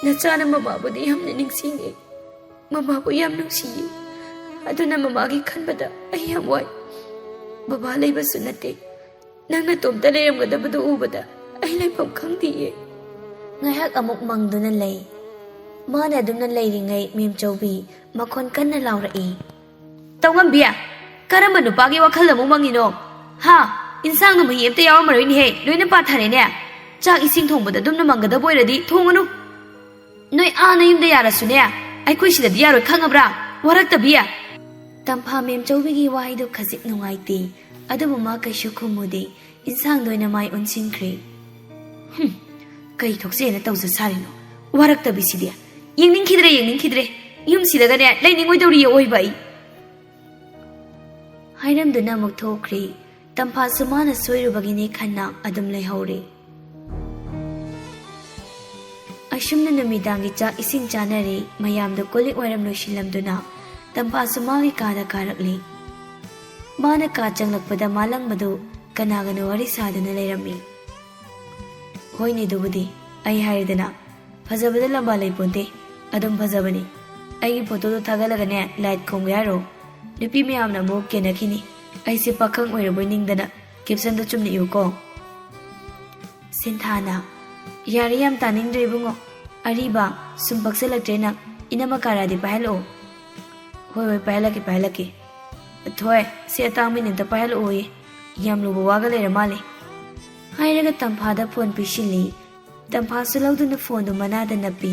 ꯅꯆꯥꯅ ꯃꯃꯥꯕꯨꯗꯤ ꯌꯥꯝꯅ ꯅꯤꯡꯁꯤꯡꯉꯤ, ꯃꯃꯥꯕꯨ ꯌꯥꯝ ꯅꯨꯡꯁꯤꯌꯦ꯫ ꯑꯗꯨꯅ ꯃꯃꯥꯒꯤ ꯈꯟꯕꯗ ꯑꯩ ꯌꯥꯝ ꯋꯥꯏ꯫ ꯕꯕꯥ ꯂꯩꯕꯁꯨ ꯅꯠꯇꯦ, ꯅꯪ ꯅꯇꯣꯝꯇ ꯂꯩꯔꯝꯒꯗꯕꯗꯨ ꯎꯕꯗ ꯑꯩ ꯂꯩꯐꯝ ꯈꯪꯗꯤꯌꯦ꯫ ꯉꯥꯏꯍꯥꯛ ꯑꯃꯨꯛ ꯃꯪꯗꯨꯅ ꯂꯩ꯫ ꯃꯥꯅ ꯑꯗꯨꯝꯅ ꯂꯩꯔꯤꯉꯩ ꯃꯦꯝꯆꯧꯕꯤ ꯃꯈꯣꯟ ꯀꯟꯅ ꯂꯥꯎꯔꯛꯏ꯫ "ꯇꯧꯉꯝꯕꯤ, ꯀꯔꯝꯕ ꯅꯨꯄꯥꯒꯤ ꯋꯥꯈꯜꯗ ꯑꯃꯨꯛ ꯃꯪꯉꯤꯅꯣ? ꯍꯥ? ꯏꯟꯁꯥꯡꯗꯣ ꯃꯍꯤ ꯑꯝꯇ ꯌꯥꯎꯔꯝꯃꯔꯣꯏꯅꯦꯍꯦ, ꯂꯣꯏꯅ ꯄꯥꯊꯔꯦꯅꯦ꯫ ꯆꯥꯛ ꯏꯁꯤꯡ ꯊꯣꯡꯕꯗ ꯑꯗꯨꯝꯅ ꯃꯪꯒꯗꯕ ꯑꯣꯏꯔꯗꯤ ꯊꯣꯡꯉꯅꯨ꯫ ꯅꯣꯏ ꯑꯥ ꯅꯌꯨꯝꯗ ꯌꯥꯔꯁꯨꯅꯦ, ꯑꯩꯈꯣꯏ ꯁꯤꯗꯗꯤ ꯌꯥꯔꯣꯏ, ꯈꯪꯉꯕ꯭ꯔꯥ? ꯋꯥꯔꯛꯇꯕꯤ!" ꯇꯝꯐꯥ ꯃꯦꯝꯆꯧꯕꯤꯒꯤ ꯋꯥꯍꯩꯗꯨ ꯈꯖꯤꯛ ꯅꯨꯡꯉꯥꯏꯇꯦ, ꯑꯗꯨꯕꯨ ꯃꯥ ꯀꯩꯁꯨ ꯈꯨꯝꯃꯨꯗꯦ, ꯏꯟꯁꯥꯡꯗ ꯑꯣꯏꯅ ꯃꯥꯏ ꯑꯣꯟꯁꯤꯟꯈ꯭ꯔꯦ꯫ "ꯍꯨꯝ, ꯀꯩ ꯊꯣꯛꯆꯦꯅ ꯇꯧꯖ ꯁꯥꯔꯤꯅꯣ? ꯋꯥꯔꯛꯇꯕꯤꯁꯤꯗꯤ꯫ ꯌꯦꯡꯅꯤꯡꯈꯤꯗ꯭ꯔꯦ, ꯌꯦꯡꯅꯤꯡꯈꯤꯗ꯭ꯔꯦ꯫ ꯌꯨꯝꯁꯤꯗꯒꯅꯦ ꯂꯩꯅꯤꯡꯉꯣꯏꯗꯧꯔꯤꯌꯦ ꯑꯣꯏꯕ ꯑꯩ!" ꯍꯥꯏꯔꯝꯗꯨꯅ ꯑꯃꯨꯛ ꯊꯣꯛꯈ꯭ꯔꯦ꯫ ꯇꯝꯐꯥꯁꯨ ꯃꯥꯅ ꯁꯣꯏꯔꯨꯕꯒꯤꯅꯦ ꯈꯟꯅ ꯑꯗꯨꯝ ꯂꯩꯍꯧꯔꯦ꯫ ꯑꯁꯨꯝꯅ ꯅꯨꯃꯤꯗꯥꯡꯒꯤ ꯆꯥꯛ ꯏꯁꯤꯡ ꯆꯥꯅꯔꯦ, ꯃꯌꯥꯝꯗꯨ ꯀꯣꯜ ꯂꯤꯛ ꯋꯥꯏꯔꯝ ꯂꯣꯏꯁꯤꯜꯂꯝꯗꯨꯅ ꯇꯝꯐꯥꯁꯨ ꯃꯥꯒꯤ ꯀꯥꯗ ꯀꯥꯔꯛꯂꯦ꯫ ꯃꯥꯅ ꯀꯥ ꯆꯪꯂꯛꯄꯗ ꯃꯥꯂꯪꯕꯗꯨ ꯀꯅꯥꯒꯅꯣ ꯋꯥꯔꯤ ꯁꯥꯗꯨꯅ ꯂꯩꯔꯝꯃꯤ꯫ "ꯍꯣꯏꯅꯦ, ꯑꯗꯨꯕꯨꯗꯤ ꯑꯩ ꯍꯥꯏꯔꯦꯗꯅ, ꯐꯖꯕꯗ ꯂꯝꯕꯥ ꯂꯩꯄꯣꯟꯇꯦ, ꯑꯗꯨꯝ ꯐꯖꯕꯅꯤ꯫ ꯑꯩꯒꯤ ꯐꯣꯇꯣꯗꯣ ꯊꯥꯒꯠꯂꯒꯅꯦ ꯂꯥꯏꯠ ꯈꯣꯡꯒꯦ ꯍꯥꯏꯔꯣ? ꯅꯨꯄꯤ ꯃꯌꯥꯝꯅ ꯑꯃꯨꯛ ꯀꯦꯅꯈꯤꯅꯤ꯫ ꯑꯩꯁꯦ ꯄꯥꯈꯪ ꯑꯣꯏꯔꯕꯣꯏ ꯅꯤꯡꯗꯅ꯫ ꯀꯦꯞꯁꯟꯗꯣ ꯆꯨꯝꯅ ꯏꯌꯨꯀꯣ꯫" ꯁꯤꯟꯊꯥꯅ, "ꯌꯥꯔꯦ, ꯌꯥꯝ ꯇꯥꯅꯤꯡꯗ꯭ꯔꯦ ꯏꯕꯨꯡꯉꯣ꯫ ꯑꯔꯤꯕ, ꯁꯨꯝ ꯄꯛꯁꯜꯂꯛꯇ꯭ꯔꯦ ꯅꯪ꯫ ꯏꯅꯝꯃ ꯀꯥꯔꯥꯗꯤ ꯄꯥꯏꯍꯜꯂꯛꯑꯣ꯫" "ꯍꯣꯏ, ꯍꯣꯏ, ꯄꯥꯏꯍꯜꯂꯛꯀꯦ, ꯄꯥꯏꯍꯜꯂꯛꯀꯦ꯫ ꯊꯣꯏ, ꯁꯤ ꯑꯇꯥꯡꯕꯤꯅ ꯑꯝꯇ ꯄꯥꯏꯍꯜꯂꯛꯑꯣꯌꯦ꯫ ꯌꯥꯝ ꯂꯨꯕ ꯋꯥꯒ ꯂꯩꯔ ꯃꯥꯜꯂꯦ꯫" ꯍꯥꯏꯔꯒ ꯇꯝꯐꯥꯗ ꯐꯣꯟ ꯄꯤꯁꯤꯜꯂꯤ꯫ ꯇꯝꯐꯥꯁꯨ ꯂꯧꯗꯨꯅ ꯐꯣꯟꯗꯨ ꯃꯅꯥꯗ ꯅꯞꯄꯤ꯫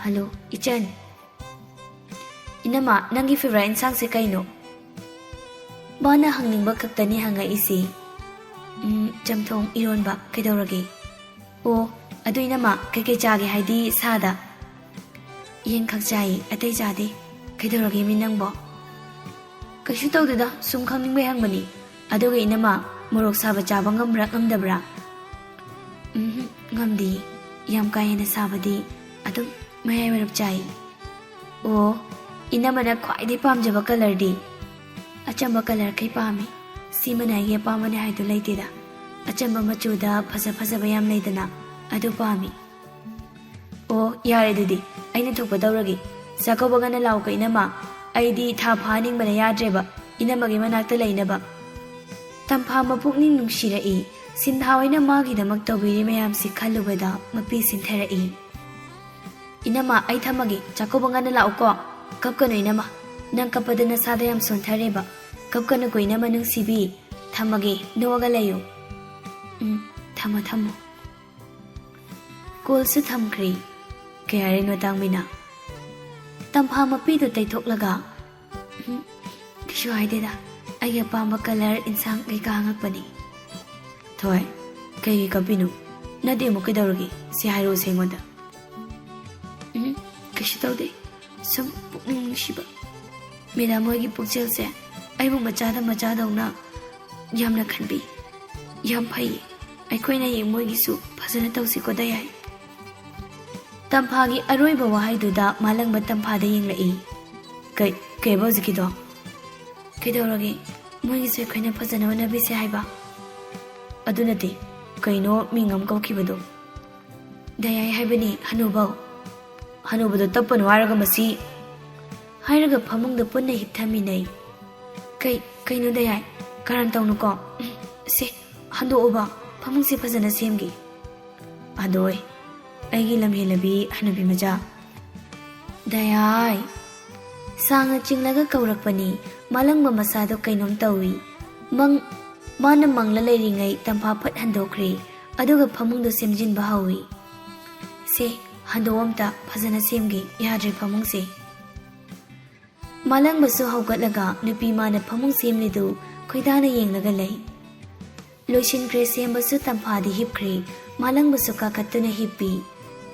"ꯍꯜꯂꯣ, ꯏꯆꯟ꯫" "ꯏꯅꯝꯃ, ꯅꯪꯒꯤ ꯐꯦꯚꯣꯔꯥꯏꯠ ꯏꯟꯁꯥꯡꯁꯦ ꯀꯩꯅꯣ?" ꯃꯥꯅ ꯍꯪꯅꯤꯡꯕ ꯈꯛꯇꯅꯤ ꯍꯪꯉꯛꯏꯁꯦ꯫ "ꯎꯝ, ꯆꯝꯊꯣꯡ, ꯏꯔꯣꯟꯕ, ꯀꯩꯗꯧꯔꯒꯦ?" "ꯑꯣ, ꯑꯗꯨ ꯏꯅꯝꯃ, ꯀꯩꯀꯩ ꯆꯥꯒꯦ ꯍꯥꯏꯗꯤ ꯁꯥꯗ?" "ꯌꯦꯟ ꯈꯛ ꯆꯥꯏ, ꯑꯇꯩ ꯆꯥꯗꯦ꯫ ꯀꯩꯗꯧꯔꯒꯦ ꯃꯤ ꯅꯪꯕꯣ?" "ꯀꯩꯁꯨ ꯇꯧꯗꯦꯗ, ꯁꯨꯝ ꯈꯪꯅꯤꯡꯕꯩ ꯍꯪꯕꯅꯤ꯫ ꯑꯗꯨꯒ ꯏꯅꯝꯃ, ꯃꯣꯔꯣꯛ ꯁꯥꯕ ꯆꯥꯕ ꯉꯝꯕ꯭ꯔꯥ ꯉꯝꯗꯕ꯭ꯔꯥ?" "ꯎꯝ, ꯉꯝꯗꯦ꯫ ꯌꯥꯝ ꯀꯥ ꯍꯦꯟꯅ ꯁꯥꯕꯗꯤ ꯑꯗꯨꯝ ꯃꯌꯥꯏ ꯑꯣꯏꯔꯞ ꯆꯥꯏ꯫" "ꯑꯣ, ꯏꯅꯝꯃꯅ ꯈ꯭ꯋꯥꯏꯗꯒꯤ ꯄꯥꯝꯖꯕ ꯀꯂꯔꯗꯤ?" "ꯑꯆꯝꯕ ꯀꯂꯔꯈꯩ ꯄꯥꯝꯃꯤ꯫ ꯁꯤꯃꯅ ꯑꯩꯒꯤ ꯑꯄꯥꯝꯕꯅꯦ ꯍꯥꯏꯗꯨ ꯂꯩꯇꯦꯗ꯫ ꯑꯆꯝꯕ ꯃꯆꯨꯗ ꯐꯖ ꯐꯖꯕ ꯌꯥꯝ ꯂꯩꯗꯅ, ꯑꯗꯨ ꯄꯥꯝꯃꯤ꯫" "ꯑꯣ, ꯌꯥꯔꯦ ꯑꯗꯨꯗꯤ, ꯑꯩꯅ ꯊꯣꯛꯄ ꯇꯧꯔꯒꯦ꯫ ꯆꯥꯛꯀꯧꯕ ꯉꯟꯅ ꯂꯥꯛꯎꯀꯣ ꯏꯅꯝꯃ꯫ ꯑꯩꯗꯤ ꯊꯥ ꯐꯥꯍꯟꯅꯤꯡꯕꯅ ꯌꯥꯗ꯭ꯔꯦꯕ, ꯏꯅꯝꯃꯒꯤ ꯃꯅꯥꯛꯇ ꯂꯩꯅꯕ꯫" ꯇꯝꯐꯥ ꯃꯄꯨꯛꯅꯤꯡ ꯅꯨꯡꯁꯤꯔꯛꯏ꯫ ꯁꯤꯟꯊꯥ ꯍꯣꯏꯅ ꯃꯥꯒꯤꯗꯃꯛ ꯇꯧꯕꯤꯔꯤ ꯃꯌꯥꯝꯁꯤ ꯈꯜꯂꯨꯕꯗ ꯃꯄꯤ ꯁꯤꯟꯊꯔꯛꯏ꯫ "ꯏꯅꯝꯃ, ꯑꯩ ꯊꯝꯃꯒꯦ꯫ ꯆꯥꯛꯀꯧꯕ ꯉꯟꯅ ꯂꯥꯛꯎꯀꯣ꯫ ꯀꯞꯀꯅꯨ ꯏꯅꯝꯃ꯫ ꯅꯪ ꯀꯞꯄꯗ ꯅꯁꯥꯗ ꯌꯥꯝ ꯁꯣꯟꯊꯔꯦꯕ꯫ ꯀꯞꯀꯅꯨꯀꯣ ꯏꯅꯝꯃ ꯅꯨꯡꯁꯤꯕꯤ꯫ ꯊꯝꯃꯒꯦ, ꯅꯣꯛꯑꯒ ꯂꯩꯌꯨ꯫" "ꯎꯝ, ꯊꯝꯃꯣ, ꯊꯝꯃꯣ꯫" ꯀꯣꯜꯁꯨ ꯊꯝꯈ꯭ꯔꯦ꯫ "ꯀꯩ ꯍꯥꯏꯔꯤꯅꯣ ꯇꯥꯡꯕꯤꯅ?" ꯇꯝꯐꯥ ꯃꯄꯤꯗꯨ ꯇꯩꯊꯣꯛꯂꯒ, "ꯎꯝ, ꯀꯩꯁꯨ ꯍꯥꯏꯗꯦꯗ꯫ ꯑꯩꯒꯤ ꯑꯄꯥꯝꯕ ꯀꯂꯔ, ꯏꯟꯁꯥꯡ ꯀꯩꯀꯥ ꯍꯪꯉꯛꯄꯅꯤ꯫" "ꯊꯣꯏ, ꯀꯩꯒꯤ ꯀꯞꯄꯤꯅꯣ? ꯅꯠꯇꯦ, ꯑꯃꯨꯛ ꯀꯩꯗꯧꯔꯒꯦ? ꯁꯤ ꯍꯥꯏꯔꯛꯎꯁꯦ ꯑꯩꯉꯣꯟꯗ꯫" "ꯎꯝ, ꯀꯩꯁꯨ ꯇꯧꯗꯦ꯫ ꯁꯨꯝ ꯄꯨꯛꯅꯤꯡ ꯅꯨꯡꯁꯤꯕ꯫ ꯃꯦꯗꯥꯝ ꯍꯣꯏꯒꯤ ꯄꯨꯛꯆꯦꯜꯁꯦ ꯑꯩꯕꯨ ꯃꯆꯥꯗ ꯃꯆꯥꯗꯧꯅ ꯌꯥꯝꯅ ꯈꯟꯕꯤ꯫ ꯌꯥꯝ ꯐꯩꯌꯦ꯫ ꯑꯩꯈꯣꯏꯅ ꯍꯌꯦꯡ ꯃꯣꯏꯒꯤꯁꯨ ꯐꯖꯅ ꯇꯧꯁꯤꯀꯣ, ꯗꯌꯥꯏ꯫" ꯇꯝꯐꯥꯒꯤ ꯑꯔꯣꯏꯕ ꯋꯥꯍꯩꯗꯨꯗ ꯃꯥꯂꯪꯕ ꯇꯝꯐꯥꯗ ꯌꯦꯡꯂꯛꯏ꯫ "ꯀꯩ, ꯀꯩꯕ ꯍꯧꯖꯤꯛꯀꯤꯗꯣ?" "ꯀꯩꯗꯧꯔꯒꯦ? ꯃꯣꯏꯒꯤꯁꯨ ꯑꯩꯈꯣꯏꯅ ꯐꯖꯅ ꯍꯣꯠꯅꯕꯤꯁꯦ ꯍꯥꯏꯕ꯫" "ꯑꯗꯨ ꯅꯠꯇꯦ, ꯀꯩꯅꯣ ꯃꯤꯡ ꯑꯃ ꯀꯧꯈꯤꯕꯗꯣ?" "ꯗꯌꯥꯏ ꯍꯥꯏꯕꯅꯤ, ꯍꯅꯨꯕꯧ꯫" "ꯍꯅꯨꯕꯗꯣ ꯇꯞꯄꯅꯨ ꯍꯥꯏꯔꯒ ꯃꯁꯤ꯫" ꯍꯥꯏꯔꯒ ꯐꯃꯨꯡꯗ ꯄꯨꯟꯅ ꯍꯤꯞꯊꯃꯤꯟꯅꯩ꯫ "ꯀꯩ, ꯀꯩꯅꯣ ꯗꯌꯥꯏ? ꯀꯔꯟ ꯇꯧꯅꯨꯀꯣ꯫ ꯁꯦ, ꯍꯟꯗꯣꯛꯑꯣꯕ, ꯐꯃꯨꯡꯁꯦ ꯐꯖꯅ ꯁꯦꯝꯒꯦ꯫" "ꯍꯟꯗꯣꯛꯑꯣꯏ, ꯑꯩꯒꯤ ꯂꯝꯍꯦꯜꯂꯕꯤ ꯍꯅꯨꯕꯤ ꯃꯆꯥ꯫" "ꯗꯌꯥꯏ!" ꯁꯥꯡꯅ ꯆꯤꯡꯂꯒ ꯀꯧꯔꯛꯄꯅꯤ꯫ ꯃꯥꯂꯪꯕ ꯃꯁꯥꯗꯣ ꯀꯩꯅꯣꯝ ꯇꯧꯏ꯫ ꯃꯪ-, ꯃꯥꯅ ꯃꯪꯂ ꯂꯩꯔꯤꯉꯩ ꯇꯝꯐꯥ ꯐꯠ ꯍꯟꯗꯣꯛꯈ꯭ꯔꯦ, ꯑꯗꯨꯒ ꯐꯃꯨꯡꯗꯣ ꯁꯦꯝꯖꯤꯟꯕ ꯍꯧꯏ꯫ "ꯁꯦ, ꯍꯟꯗꯣꯛꯑꯣ ꯑꯝꯇ, ꯐꯖꯅ ꯁꯦꯝꯒꯦ, ꯌꯥꯗ꯭ꯔꯦ ꯐꯃꯨꯡꯁꯦ꯫" ꯃꯥꯂꯪꯕꯁꯨ ꯍꯧꯒꯠꯂꯒ ꯅꯨꯄꯤ ꯃꯥꯅ ꯐꯃꯨꯡ ꯁꯦꯝꯂꯤꯗꯨ ꯈꯣꯏꯗꯥꯅ ꯌꯦꯡꯂꯒ ꯂꯩ꯫ ꯂꯣꯏꯁꯤꯟꯈ꯭ꯔꯦ ꯁꯦꯝꯕꯁꯨ ꯇꯝꯐꯥꯗꯤ ꯍꯤꯞꯈ꯭ꯔꯦ꯫ ꯃꯥꯂꯪꯕꯁꯨ ꯀꯥꯈꯠꯇꯨꯅ ꯍꯤꯞꯄꯤ꯫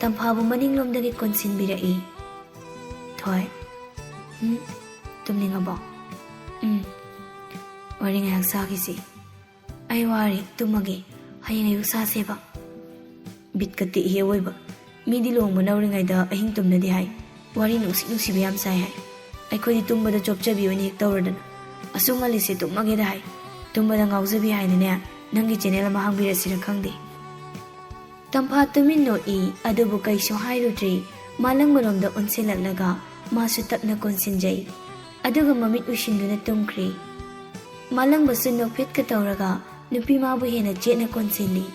ꯇꯝꯐꯥꯕꯨ ꯃꯅꯤꯡꯂꯣꯝꯗꯒꯤ ꯀꯣꯟꯁꯤꯟꯕꯤꯔꯛꯏ꯫ "ꯊꯣꯏ꯫ ꯎꯝ? ꯇꯨꯝꯅꯤꯡꯉꯕꯣ? ꯎꯝ꯫ ꯋꯥꯔꯤ ꯉꯥꯏꯍꯥꯛ ꯁꯥꯈꯤꯁꯤ꯫" "ꯑꯩ ꯋꯥꯔꯦ, ꯇꯨꯝꯃꯒꯦ꯫ ꯍꯌꯦꯡ ꯑꯌꯨꯛ ꯁꯥꯁꯦꯕ꯫" ꯕꯤꯠꯀ ꯇꯦꯛꯏꯍꯦ ꯑꯋꯣꯏꯕ꯫ ꯃꯤꯗꯤ ꯂꯨꯍꯣꯡꯕ ꯂꯧꯔꯤꯉꯩꯗ ꯑꯍꯤꯡ ꯇꯨꯝꯅꯗꯦ ꯍꯥꯏ꯫ ꯋꯥꯔꯤ ꯅꯨꯡꯁꯤ ꯅꯨꯡꯁꯤꯕ ꯌꯥꯝ ꯁꯥꯏ ꯍꯥꯏ꯫ ꯑꯩꯈꯣꯏꯗꯤ ꯇꯨꯝꯕꯗ ꯆꯣꯞꯆꯕꯤ ꯑꯣꯏꯅ ꯍꯦꯛ ꯇꯧꯔꯗꯅ꯫ ꯑꯁꯨꯛ ꯉꯜꯂꯤꯁꯦ ꯇꯨꯝꯃꯒꯦꯗ ꯍꯥꯏ꯫ ꯇꯨꯝꯕꯗ ꯉꯥꯎꯖꯕꯤ ꯍꯥꯏꯅꯅꯦ, ꯅꯪꯒꯤ ꯆꯦꯅꯦꯜ ꯑꯃ ꯍꯥꯡꯕꯤꯔꯁꯤꯔ ꯈꯪꯗꯦ꯫ ꯇꯝꯐꯥ ꯇꯨꯃꯤꯟ ꯅꯣꯛꯏ, ꯑꯗꯨꯕꯨ ꯀꯩꯁꯨ ꯍꯥꯏꯔꯨꯗ꯭ꯔꯦ꯫ ꯃꯥꯂꯪꯕꯔꯣꯝꯗ ꯑꯣꯟꯁꯤꯜꯂꯛꯂꯒ ꯃꯥꯁꯨ ꯇꯞꯅ ꯀꯣꯟꯁꯤꯟꯖꯩ꯫ ꯑꯗꯨꯒ ꯃꯃꯤꯠ ꯎꯏꯁꯤꯟꯗꯨꯅ ꯇꯨꯝꯈ꯭ꯔꯦ꯫ ꯃꯥꯂꯪꯕꯁꯨ ꯅꯣꯛꯐꯦꯠꯀ ꯇꯧꯔꯒ ꯅꯨꯄꯤ ꯃꯥꯕꯨ ꯍꯦꯟꯅ ꯆꯦꯠꯅ ꯀꯣꯟꯁꯤꯜꯂꯤ꯫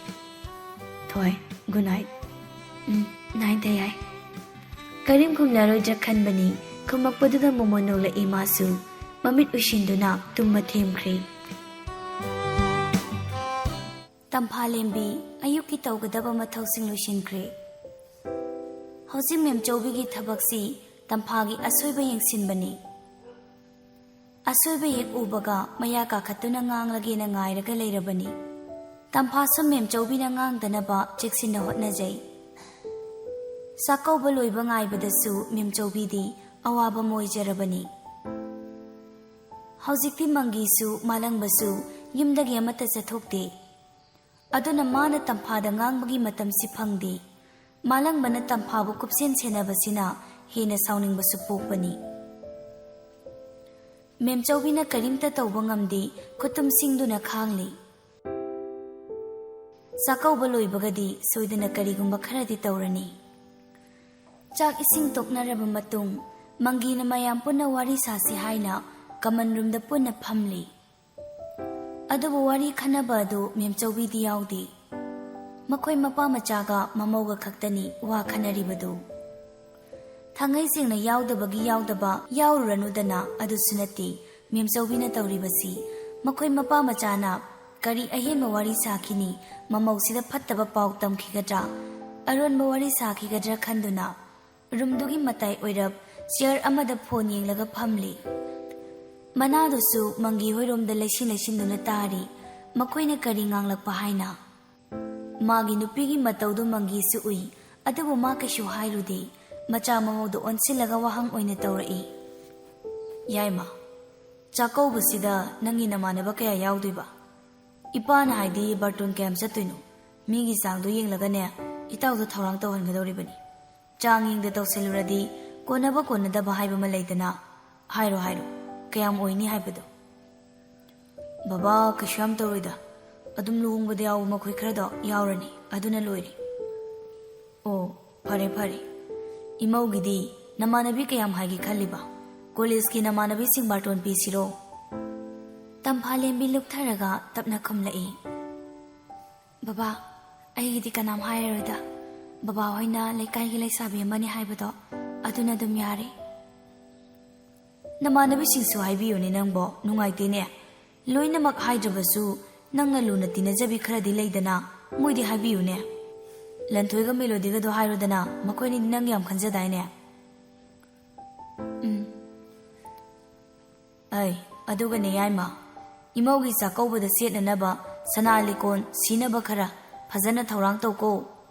"ꯊꯣꯏ, good night꯫ ꯎꯝ, night ꯇ ꯌꯥꯏ꯫" ꯀꯔꯤꯝ ꯈꯨꯝꯂꯔꯣꯏꯗ꯭ꯔꯥ ꯈꯟꯕꯅꯤ, ꯈꯨꯝꯃꯛꯄꯗꯨꯗ ꯃꯣꯃꯣꯟ ꯅꯣꯛꯂꯛꯏ꯫ ꯃꯥꯁꯨ ꯃꯃꯤꯠ ꯎꯏꯁꯤꯟꯗꯨꯅ ꯇꯨꯝꯕ ꯊꯦꯝꯈ꯭ꯔꯦ꯫ ꯇꯝꯐꯥꯂꯦꯝꯕꯤ ꯑꯌꯨꯛꯀꯤ ꯇꯧꯒꯗꯕ ꯃꯊꯧꯁꯤꯡ ꯂꯣꯏꯁꯤꯟꯈ꯭ꯔꯦ꯫ ꯍꯧꯖꯤꯛ ꯃꯦꯝꯆꯧꯕꯤꯒꯤ ꯊꯕꯛꯁꯤ ꯇꯝꯐꯥꯒꯤ ꯑꯁꯣꯏꯕ ꯌꯦꯡꯁꯤꯟꯕꯅꯤ꯫ ꯑꯁꯣꯏꯕ ꯍꯦꯛ ꯎꯕꯒ ꯃꯌꯥ ꯀꯥꯈꯠꯇꯨꯅ ꯉꯥꯡꯂꯒꯦꯅ ꯉꯥꯏꯔꯒ ꯂꯩꯔꯕꯅꯤ꯫ ꯇꯝꯐꯥꯁꯨ ꯃꯦꯝꯆꯧꯕꯤꯅ ꯉꯥꯡꯗꯅꯕ ꯆꯦꯛꯁꯤꯟꯅ ꯍꯣꯠꯅꯖꯩ꯫ ꯆꯥꯛꯀꯧꯕ ꯂꯣꯏꯕ ꯉꯥꯏꯕꯗꯁꯨ ꯃꯦꯝꯆꯧꯕꯤꯗꯤ ꯑꯋꯥꯕ ꯑꯃ ꯑꯣꯏꯖꯔꯕꯅꯤ꯫ ꯍꯧꯖꯤꯛꯇꯤ ꯃꯪꯒꯤꯁꯨ ꯃꯥꯂꯪꯕꯁꯨ ꯌꯨꯝꯗꯒꯤ ꯑꯃꯠꯇ ꯆꯠꯊꯣꯛꯇꯦ꯫ ꯑꯗꯨꯅ ꯃꯥꯅ ꯇꯝꯐꯥꯗ ꯉꯥꯡꯕꯒꯤ ꯃꯇꯝꯁꯤ ꯐꯪꯗꯦ꯫ ꯃꯥꯂꯪꯕꯅ ꯇꯝꯐꯥꯕꯨ ꯀꯨꯞꯁꯦꯟ ꯁꯦꯟꯅꯕꯁꯤꯅ ꯍꯦꯟꯅ ꯁꯥꯎꯅꯤꯡꯕꯁꯨ ꯄꯣꯛꯄꯅꯤ꯫ ꯃꯦꯝꯆꯧꯕꯤꯅ ꯀꯔꯤꯝꯇ ꯇꯧꯕ ꯉꯝꯗꯦ, ꯈꯨꯠꯇꯨꯝ ꯁꯤꯡꯗꯨꯅ ꯈꯥꯡꯂꯤ꯫ ꯆꯥꯛꯀꯧꯕ ꯂꯣꯏꯕꯒꯗꯤ ꯁꯣꯏꯗꯅ ꯀꯔꯤꯒꯨꯝꯕ ꯈꯔꯗꯤ ꯇꯧꯔꯅꯤ꯫ ꯆꯥꯛ ꯏꯁꯤꯡ ꯇꯣꯛꯅꯔꯕ ꯃꯇꯨꯡ, ꯃꯪꯒꯤꯅ ꯃꯌꯥꯝ ꯄꯨꯟꯅ ꯋꯥꯔꯤ ꯁꯥꯁꯤ ꯍꯥꯏꯅ common room ꯗ ꯄꯨꯟꯅ ꯐꯝꯂꯤ꯫ ꯑꯗꯨꯕꯨ ꯋꯥꯔꯤ ꯈꯟꯅꯕ ꯑꯗꯨ ꯃꯦꯝꯆꯧꯕꯤꯗꯤ ꯌꯥꯎꯗꯦ꯫ ꯃꯈꯣꯏ ꯃꯄꯥ ꯃꯆꯥꯒ ꯃꯃꯧꯒ ꯈꯛꯇꯅꯤ ꯋꯥ ꯈꯟꯅꯔꯤꯕꯗꯨ꯫ ꯊꯥꯡꯉꯩ ꯁꯦꯡꯅ ꯌꯥꯎꯗꯕꯒꯤ ꯌꯥꯎꯗꯕ, ꯌꯥꯎꯔꯨꯔꯅꯨꯗꯅ ꯑꯗꯨꯁꯨ ꯅꯠꯇꯦ꯫ ꯃꯦꯝꯆꯧꯕꯤꯅ ꯇꯧꯔꯤꯕꯁꯤ ꯃꯈꯣꯏ ꯃꯄꯥ ꯃꯆꯥꯅ ꯀꯔꯤ ꯑꯍꯦꯟꯕ ꯋꯥꯔꯤ ꯁꯥꯈꯤꯅꯤ, ꯃꯃꯧꯁꯤꯗ ꯐꯠꯇꯕ ꯄꯥꯎ ꯇꯝꯈꯤꯒꯗ꯭ꯔꯥ, ꯑꯔꯣꯟꯕ ꯋꯥꯔꯤ ꯁꯥꯈꯤꯒꯗ꯭ꯔꯥ ꯈꯟꯗꯨꯅ room ꯗꯨꯒꯤ ꯃꯇꯥꯏ ꯑꯣꯏꯔꯞ chair ꯑꯃꯗ phone ꯌꯦꯡꯂꯒ ꯐꯝꯂꯤ꯫ ꯃꯅꯥꯗꯨꯁꯨ ꯃꯪꯒꯤ ꯍꯣꯏꯔꯣꯝꯗ ꯂꯩꯁꯤꯟ ꯂꯩꯁꯤꯟꯗꯨꯅ ꯇꯥꯔꯤ, ꯃꯈꯣꯏꯅ ꯀꯔꯤ ꯉꯥꯡꯂꯛꯄ ꯍꯥꯏꯅ꯫ ꯃꯥꯒꯤ ꯅꯨꯄꯤꯒꯤ ꯃꯇꯧꯗꯨ ꯃꯪꯒꯤꯁꯨ ꯎꯏ, ꯑꯗꯨꯕꯨ ꯃꯥ ꯀꯩꯁꯨ ꯍꯥꯏꯔꯨꯗꯦ꯫ ꯃꯆꯥ ꯃꯃꯧꯗꯨ ꯑꯣꯟꯁꯤꯜꯂꯒ ꯋꯥꯍꯪ ꯑꯣꯏꯅ ꯇꯧꯔꯛꯏ꯫ "ꯌꯥꯏꯃ, ꯆꯥꯛꯀꯧꯕꯁꯤꯗ ꯅꯪꯒꯤ ꯅꯃꯥꯟꯅꯕ ꯀꯌꯥ ꯌꯥꯎꯗꯣꯏꯕ? ꯏꯄꯥꯅ ꯍꯥꯏꯗꯤ ꯕꯥꯔꯇꯣꯟ ꯀꯌꯥꯝ ꯆꯠꯇꯣꯏꯅꯣ? ꯃꯤꯒꯤ ꯆꯥꯡꯗꯣ ꯌꯦꯡꯂꯒꯅꯦ, ꯏꯇꯥꯎꯗꯣ ꯊꯧꯔꯥꯡ ꯇꯧꯍꯟꯒꯗꯧꯔꯤꯕꯅꯤ꯫ ꯆꯥꯡ ꯌꯦꯡꯗ ꯇꯧꯁꯤꯜꯂꯨꯔꯗꯤ ꯀꯣꯟꯅꯕ ꯀꯣꯟꯅꯗꯕ ꯍꯥꯏꯕ ꯑꯃ ꯂꯩꯗꯅ꯫ ꯍꯥꯏꯔꯣ, ꯍꯥꯏꯔꯣ, ꯀꯌꯥꯝ ꯑꯣꯏꯅꯤ ꯍꯥꯏꯕꯗꯣ?" "ꯕꯕꯥ, ꯀꯩꯁꯨ ꯌꯥꯝ ꯇꯧꯔꯣꯏꯗ꯫ ꯑꯗꯨꯝ ꯂꯨꯍꯣꯡꯕꯗ ꯌꯥꯎꯕ ꯃꯈꯣꯏ ꯈꯔꯗꯣ ꯌꯥꯎꯔꯅꯤ, ꯑꯗꯨꯅ ꯂꯣꯏꯔꯦ꯫" "ꯑꯣ, ꯐꯔꯦ, ꯐꯔꯦ꯫ ꯏꯃꯧꯒꯤꯗꯤ ꯅꯃꯥꯟꯅꯕꯤ ꯀꯌꯥꯝ ꯍꯥꯏꯒꯦ ꯈꯜꯂꯤꯕ? ꯀꯣꯂꯦꯖꯀꯤ ꯅꯃꯥꯟꯅꯕꯤꯁꯤꯡ ꯕꯥꯔꯇꯣꯟ ꯄꯤꯁꯤꯔꯣ?" ꯇꯝꯐꯥꯂꯦꯝꯕꯤ ꯂꯨꯞꯊꯔꯒ ꯇꯞꯅ ꯈꯨꯝꯂꯛꯏ, "ꯕꯕꯥ, ꯑꯩꯒꯤꯗꯤ ꯀꯅꯥꯝ ꯍꯥꯏꯔꯔꯣꯏꯗ꯫ ꯕꯕꯥ ꯍꯣꯏꯅ ꯂꯩꯀꯥꯏꯒꯤ ꯂꯩꯁꯥꯕꯤ ꯑꯃꯅꯤ ꯍꯥꯏꯕꯗꯣ ꯑꯗꯨꯅ ꯑꯗꯨꯝ ꯌꯥꯔꯦ꯫" "ꯅꯃꯥꯟꯅꯕꯤꯁꯤꯡꯁꯨ ꯍꯥꯏꯕꯤꯌꯨꯅꯦ ꯅꯪꯕꯣ, ꯅꯨꯡꯉꯥꯏꯇꯦꯅꯦ꯫ ꯂꯣꯏꯅꯃꯛ ꯍꯥꯏꯗ꯭ꯔꯕꯁꯨ ꯅꯪꯅ ꯂꯨꯅ ꯇꯤꯟꯅꯖꯕꯤ ꯈꯔꯗꯤ ꯂꯩꯗꯅ, ꯃꯣꯏꯗꯤ ꯍꯥꯏꯕꯤꯌꯨꯅꯦ꯫ ꯂꯟꯊꯣꯏꯒ ꯃꯦꯂꯣꯗꯤꯒꯗꯣ ꯍꯥꯏꯔꯣꯗꯅ, ꯃꯈꯣꯏꯅꯤꯗꯤ ꯅꯪ ꯌꯥꯝ ꯈꯟꯖꯗꯥꯏꯅꯦ?" "ꯎꯝ꯫ ꯑꯩ, ꯑꯗꯨꯒꯅꯦ ꯌꯥꯏꯃ, ꯏꯃꯧꯒꯤ ꯆꯥꯛꯀꯧꯕꯗ ꯁꯦꯠꯅꯅꯕ ꯁꯅꯥ ꯂꯤꯀꯣꯟ ꯁꯤꯅꯕ ꯈꯔ ꯐꯖꯅ ꯊꯧꯔꯥꯡ ꯇꯧꯀꯣ꯫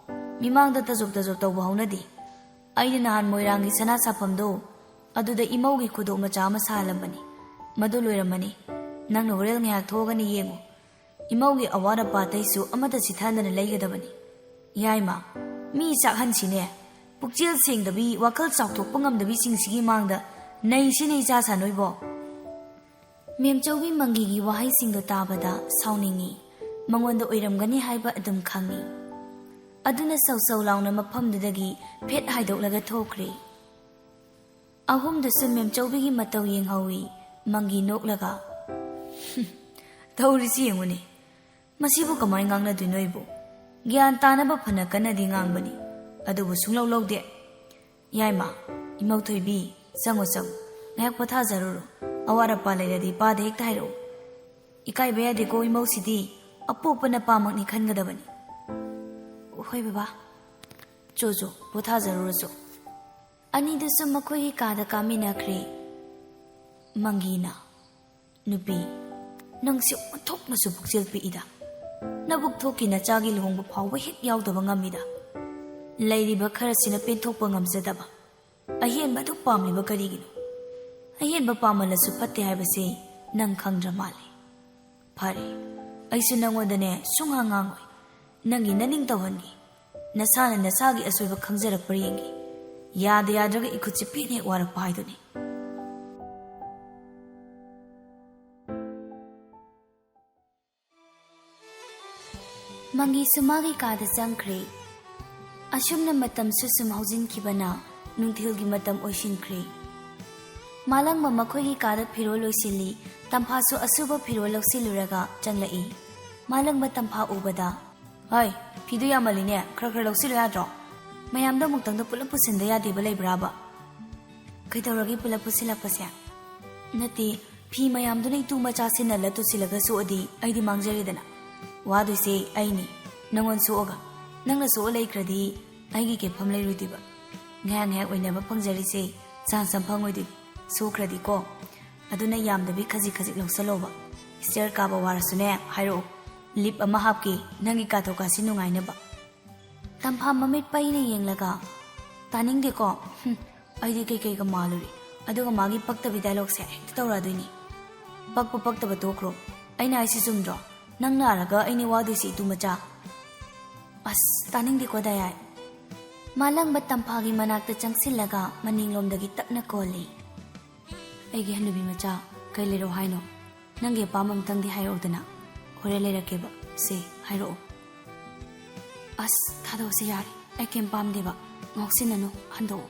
ꯃꯤꯃꯥꯡꯗ ꯇꯖꯣꯞ ꯇꯖꯣꯞ ꯇꯧꯕ ꯍꯧꯅꯗꯦ꯫ ꯑꯩꯅ ꯅꯍꯥꯟ ꯃꯣꯏꯔꯥꯡꯒꯤ ꯁꯅꯥ ꯁꯥꯐꯝꯗꯣ, ꯑꯗꯨꯗ ꯏꯃꯧꯒꯤ ꯈꯨꯗꯣꯞ ꯃꯆꯥ ꯑꯃ ꯁꯥꯍꯜꯂꯝꯕꯅꯤ꯫ ꯃꯗꯨ ꯂꯣꯏꯔꯝꯃꯅꯤ꯫ ꯅꯪꯅ ꯍꯣꯔꯦꯟ ꯉꯥꯏꯍꯥꯛ ꯊꯣꯛꯑꯒꯅꯦ ꯌꯦꯡꯉꯨ꯫ ꯏꯃꯧꯒꯤ ꯑꯋꯥꯠ ꯑꯄꯥ ꯑꯇꯩꯁꯨ ꯑꯃꯠꯇ ꯁꯤꯊꯥꯟꯗꯅ ꯂꯩꯒꯗꯕꯅꯤ꯫" "ꯌꯥꯏꯃ, ꯃꯤ ꯆꯥꯛꯍꯟꯁꯤꯅꯦ꯫ ꯄꯨꯛꯆꯦꯜ ꯁꯦꯡꯗꯕꯤ, ꯋꯥꯈꯜ ꯆꯥꯎꯊꯣꯛꯄ ꯉꯝꯗꯕꯤꯁꯤꯡꯁꯤꯒꯤ ꯃꯥꯡꯗ ꯅꯩꯁꯤꯅꯦ ꯏꯆꯥ ꯁꯥꯅꯣꯏꯕꯣ꯫" ꯃꯦꯝꯆꯧꯕꯤ ꯃꯪꯒꯤꯒꯤ ꯋꯥꯍꯩꯁꯤꯡꯗꯣ ꯇꯥꯕꯗ ꯁꯥꯎꯅꯤꯡꯉꯤ꯫ ꯃꯉꯣꯟꯗ ꯑꯣꯏꯔꯝꯒꯅꯤ ꯍꯥꯏꯕ ꯑꯗꯨꯝ ꯈꯪꯉꯤ꯫ ꯑꯗꯨꯅ ꯁꯧ ꯁꯧ ꯂꯥꯎꯅ ꯃꯐꯝꯗꯨꯗꯒꯤ ꯐꯦꯠ ꯍꯥꯏꯗꯣꯛꯂꯒ ꯊꯣꯛꯈ꯭ꯔꯦ꯫ ꯑꯍꯨꯝꯗꯨꯁꯨ ꯃꯦꯝꯆꯧꯕꯤꯒꯤ ꯃꯇꯧ ꯌꯦꯡꯍꯧꯏ, ꯃꯪꯒꯤ ꯅꯣꯛꯂꯒ꯫ "ꯍꯨꯝ, ꯇꯧꯔꯤꯁꯤ ꯌꯦꯡꯉꯨꯅꯦ꯫ ꯃꯁꯤꯕꯨ ꯀꯃꯥꯏ ꯉꯥꯡꯅꯗꯣꯏꯅꯣ ꯑꯩꯕꯨ? ꯒ꯭ꯌꯥꯟ ꯇꯥꯅꯕ ꯐꯅ ꯀꯟꯅꯗꯤ ꯉꯥꯡꯕꯅꯤ, ꯑꯗꯨꯕꯨ ꯁꯨꯡꯂꯧ ꯂꯧꯗꯦ꯫ ꯌꯥꯏꯃ, ꯏꯃꯧ ꯊꯣꯏꯕꯤ, ꯆꯪꯉꯣ, ꯆꯪꯉꯣ꯫ ꯉꯥꯏꯍꯥꯛ ꯄꯣꯊꯥꯖꯔꯨꯔꯣ꯫ ꯑꯋꯥꯠ ꯑꯄꯥ ꯂꯩꯔꯗꯤ ꯏꯄꯥꯗ ꯍꯦꯛꯇ ꯍꯥꯏꯔꯛꯎ꯫ ꯏꯀꯥꯏꯕ ꯌꯥꯗꯦꯀꯣ, ꯏꯃꯧꯁꯤꯗꯤ ꯑꯄꯣꯛꯄ ꯅꯄꯥꯃꯛꯅꯤ ꯈꯟꯒꯗꯕꯅꯤ꯫" "ꯍꯣꯏ ꯕꯕꯥ꯫ ꯆꯣ, ꯆꯣ, ꯄꯣꯊꯥꯖꯔꯨꯔꯣ ꯆꯣ꯫" ꯑꯅꯤꯗꯨꯁꯨ ꯃꯈꯣꯏꯒꯤ ꯀꯥꯗ ꯀꯥꯃꯤꯟꯅꯈ꯭ꯔꯦ꯫ ꯃꯪꯒꯤꯅ, "ꯅꯨꯄꯤ, ꯅꯪꯁꯦ ꯑꯣꯟꯊꯣꯛꯅꯁꯨ ꯄꯨꯛꯆꯦꯜ ꯄꯤꯛꯏꯗ꯫ ꯅꯕꯨꯛ ꯊꯣꯛꯀꯤ ꯅꯆꯥꯒꯤ ꯂꯨꯍꯣꯡꯕ ꯐꯥꯎꯕ ꯍꯦꯛ ꯌꯥꯎꯗꯕ ꯉꯝꯃꯤꯗ꯫ ꯂꯩꯔꯤꯕ ꯈꯔꯁꯤꯅ ꯄꯦꯟꯊꯣꯛꯄ ꯉꯝꯖꯗꯕ꯫ ꯑꯍꯦꯟꯕ ꯑꯗꯨꯛ ꯄꯥꯝꯂꯤꯕ ꯀꯔꯤꯒꯤꯅꯣ? ꯑꯍꯦꯟꯕ ꯄꯥꯝꯃꯜꯂꯁꯨ ꯐꯠꯇꯦ ꯍꯥꯏꯕꯁꯤ ꯅꯪ ꯈꯪꯗ꯭ꯔ ꯃꯥꯜꯂꯦ꯫ ꯐꯔꯦ, ꯑꯩꯁꯨ ꯅꯪꯉꯣꯟꯗꯅꯦ ꯁꯨꯡꯉꯥꯡ ꯉꯥꯡꯉꯣꯏ꯫ ꯅꯪꯒꯤ ꯅꯅꯤꯡ ꯇꯧꯍꯟꯒꯦ꯫ ꯅꯁꯥꯅ ꯅꯁꯥꯒꯤ ꯑꯁꯣꯏꯕ ꯈꯪꯖꯔꯛꯄ꯭ꯔꯥ ꯌꯦꯡꯒꯦ꯫ ꯌꯥꯗ ꯌꯥꯗ꯭ꯔꯒ ꯏꯈꯨꯠꯁꯦ ꯄꯦꯟꯅ ꯍꯦꯛ ꯋꯥꯔꯛꯄ ꯍꯥꯏꯗꯨꯅꯤ꯫" ꯃꯪꯒꯤꯁꯨ ꯃꯥꯒꯤ ꯀꯥꯗ ꯆꯪꯈ꯭ꯔꯦ꯫ ꯑꯁꯨꯝꯅ ꯃꯇꯝꯁꯨ ꯁꯨꯝ ꯍꯧꯖꯤꯟꯈꯤꯕꯅ ꯅꯨꯡꯊꯤꯜꯒꯤ ꯃꯇꯝ ꯑꯣꯏꯁꯤꯟꯈ꯭ꯔꯦ꯫ ꯃꯥꯂꯪꯕ ꯃꯈꯣꯏꯒꯤ ꯀꯥꯗ ꯐꯤꯔꯣꯜ ꯂꯣꯏꯁꯤꯜꯂꯤ꯫ ꯇꯝꯐꯥꯁꯨ ꯑꯁꯨꯕ ꯐꯤꯔꯣꯜ ꯂꯧꯁꯤꯜꯂꯨꯔꯒ ꯆꯪꯂꯛꯏ꯫ ꯃꯥꯂꯪꯕ ꯇꯝꯐꯥ ꯎꯕꯗ, "ꯍꯣꯏ, ꯐꯤꯗꯨ ꯌꯥꯝꯃꯜꯂꯤꯅꯦ, ꯈꯔ ꯈꯔ ꯂꯧꯁꯤꯜꯂꯨ ꯌꯥꯗ꯭ꯔꯣ? ꯃꯌꯥꯝꯗꯣ ꯑꯃꯨꯛꯇꯪꯗ ꯄꯨꯂꯞ ꯄꯨꯁꯤꯟꯗ ꯌꯥꯗꯦꯕ ꯂꯩꯕ꯭ꯔꯥꯕ?" "ꯀꯩꯗꯧꯔꯒꯦ ꯄꯨꯂꯞ ꯄꯨꯁꯤꯜꯂꯛꯄꯁꯦ?" "ꯅꯠꯇꯦ, ꯐꯤ ꯃꯌꯥꯝꯗꯨꯅ ꯏꯇꯨ ꯃꯆꯥ ꯁꯤꯟꯅꯜꯂ ꯇꯨꯁꯤꯜꯂꯒ ꯁꯣꯛꯑꯗꯤ ꯑꯩꯗꯤ ꯃꯥꯡꯖꯔꯦꯗꯅ꯫ ꯋꯥꯗꯣꯏꯁꯦ ꯑꯩꯅꯤ, ꯅꯪꯉꯣꯟ ꯁꯣꯛꯑꯒ꯫ ꯅꯪꯅ ꯁꯣꯛꯑ ꯂꯩꯈ꯭ꯔꯗꯤ ꯑꯩꯒꯤ ꯀꯦꯐꯝ ꯂꯩꯔꯣꯏꯗꯣꯏꯕ꯫ ꯉꯥꯏꯍꯥꯛ ꯉꯥꯏꯍꯥꯛ ꯑꯣꯏꯅꯕ ꯐꯪꯖꯔꯤꯁꯦ ꯆꯥꯟꯁ ꯑꯃ ꯐꯪꯉꯣꯏꯗꯣꯏꯅꯤ꯫ ꯁꯣꯛꯈ꯭ꯔꯗꯤꯀꯣ꯫ ꯑꯗꯨꯅ ꯌꯥꯝꯗꯕꯤ ꯈꯖꯤꯛ ꯈꯖꯤꯛ ꯂꯧꯁꯜꯂꯣꯕ꯫ ꯁ꯭ꯇꯤꯌꯔ ꯀꯥꯕ ꯋꯥꯔꯁꯨꯅꯦ ꯍꯥꯏꯔꯛꯑꯣ꯫ ꯂꯤꯞ ꯑꯃ ꯍꯥꯞꯀꯦ, ꯅꯪꯒꯤ ꯀꯥꯊꯣꯛ ꯀꯥꯁꯤ ꯅꯨꯡꯉꯥꯏꯅꯕ꯫" ꯇꯝꯐꯥ ꯃꯃꯤꯠ ꯄꯩꯅ ꯌꯦꯡꯂꯒ, "ꯇꯥꯅꯤꯡꯗꯦꯀꯣ꯫ ꯍꯨꯝ, ꯑꯩꯗꯤ ꯀꯩꯀꯩꯒ ꯃꯥꯜꯂꯨꯔꯦ꯫ ꯑꯗꯨꯒ ꯃꯥꯒꯤ ꯄꯛꯇꯕꯤ ꯗꯥꯏꯂꯣꯛꯁꯦ ꯍꯦꯛꯇ ꯇꯧꯔꯛꯑꯗꯣꯏꯅꯤ꯫ ꯄꯛꯄ ꯄꯛꯇꯕ ꯇꯣꯛꯈ꯭ꯔꯣ꯫ ꯑꯩꯅ ꯍꯥꯏꯁꯤ ꯆꯨꯝꯗ꯭ꯔꯣ? ꯅꯪ ꯅꯥꯔꯒ ꯑꯩꯅꯦ ꯋꯥꯗꯣꯏꯁꯤ, ꯏꯇꯨ ꯃꯆꯥ꯫ ꯑꯁ, ꯇꯥꯅꯤꯡꯗꯦꯀꯣ, ꯗꯌꯥꯏ꯫" ꯃꯥꯂꯪꯕ ꯇꯝꯐꯥꯒꯤ ꯃꯅꯥꯛꯇ ꯆꯪꯁꯤꯜꯂꯒ ꯃꯅꯤꯡꯂꯣꯝꯗꯒꯤ ꯇꯞꯅ ꯀꯣꯜꯂꯤ꯫ "ꯑꯩꯒꯤ ꯍꯅꯨꯕꯤ ꯃꯆꯥ, ꯀꯩ ꯂꯩꯔꯣ ꯍꯥꯏꯅꯣ? ꯅꯪꯒꯤ ꯑꯄꯥꯝꯕ ꯑꯝꯇꯪꯗꯤ ꯍꯥꯏꯔꯛꯎꯗꯅ꯫ ꯍꯣꯔꯦꯟ ꯂꯩꯔꯛꯀꯦꯕ꯫ ꯁꯦ, ꯍꯥꯏꯔꯛꯑꯣ꯫" "ꯑꯁ, ꯊꯥꯗꯣꯛꯑꯁꯤ ꯌꯥꯔꯦ꯫ ꯑꯩ ꯀꯩꯝ ꯄꯥꯝꯗꯦꯕ꯫ ꯉꯥꯎꯁꯤꯟꯅꯅꯨ, ꯍꯟꯗꯣꯛꯑꯣ꯫"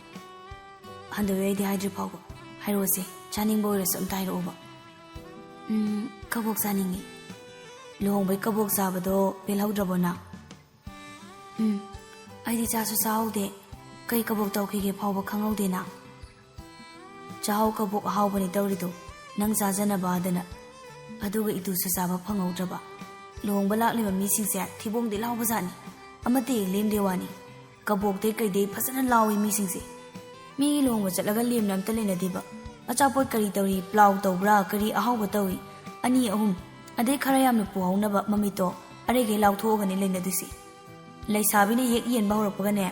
"ꯍꯟꯗꯣꯛꯑꯦ ꯑꯩꯗꯤ ꯍꯥꯏꯗ꯭ꯔꯤ ꯐꯥꯎꯕ꯫ ꯍꯥꯏꯔꯛꯑꯣꯁꯦ, ꯆꯥꯅꯤꯡꯕ ꯑꯣꯏꯔꯁꯨ ꯑꯝꯇ ꯍꯥꯏꯔꯛꯑꯣꯕ꯫" "ꯎꯝ, ꯀꯕꯣꯛ ꯆꯥꯅꯤꯡꯉꯤ꯫" "ꯂꯨꯍꯣꯡꯕꯩ ꯀꯕꯣꯛ ꯆꯥꯕꯗꯣ ꯄꯦꯜꯍꯧꯗ꯭ꯔꯕꯣ ꯅꯪ?" "ꯎꯝ, ꯑꯩꯗꯤ ꯆꯥꯁꯨ ꯆꯥꯍꯧꯗꯦ꯫ ꯀꯩ ꯀꯕꯣꯛ ꯇꯧꯈꯤꯒꯦ ꯐꯥꯎꯕ ꯈꯪꯍꯧꯗꯦꯅ꯫" "ꯆꯥꯍꯧ, ꯀꯕꯣꯛ ꯑꯍꯥꯎꯕꯅꯤ ꯇꯧꯔꯤꯗꯣ, ꯅꯪ ꯆꯥꯖꯅꯕ ꯍꯥꯏꯗꯅ꯫ ꯑꯗꯨꯒ ꯏꯇꯨꯁꯨ ꯆꯥꯕ ꯐꯪꯍꯧꯗ꯭ꯔꯕ꯫ ꯂꯨꯍꯣꯡꯕ ꯂꯥꯛꯂꯤꯕ ꯃꯤꯁꯤꯡꯁꯦ ꯊꯤꯕꯣꯡꯗꯤ ꯂꯥꯎꯕꯖꯥꯠꯅꯤ꯫ ꯑꯃꯠꯇ ꯍꯦꯛ ꯂꯦꯝꯗꯦ ꯋꯥꯅꯤ꯫ ꯀꯕꯣꯛꯇꯩ ꯀꯩꯗꯩ ꯐꯖꯅ ꯂꯥꯎꯏ ꯃꯤꯁꯤꯡꯁꯦ꯫ ꯃꯤꯒꯤ ꯂꯨꯍꯣꯡꯕ ꯆꯠꯂꯒ ꯂꯦꯝꯅ ꯑꯝꯇ ꯂꯩꯅꯗꯦꯕ꯫ ꯑꯆꯥꯄꯣꯠ ꯀꯔꯤ ꯇꯧꯔꯤ, ꯄ꯭ꯂꯥꯎ ꯇꯧꯕ꯭ꯔꯥ, ꯀꯔꯤ ꯑꯍꯥꯎꯕ ꯇꯧꯏ, ꯑꯅꯤ ꯑꯍꯨꯝ, ꯑꯗꯩ ꯈꯔ ꯌꯥꯝꯅ ꯄꯨꯍꯧꯅꯕ ꯃꯃꯤꯠꯇꯣ ꯑꯔꯩꯈꯩ ꯂꯥꯎꯊꯣꯛꯑꯒꯅꯤ ꯂꯩꯅꯗꯣꯏꯁꯦ꯫ ꯂꯩꯁꯥꯕꯤꯅ ꯍꯦꯛ ꯌꯦꯟꯕ ꯍꯧꯔꯛꯄꯒꯅꯦ,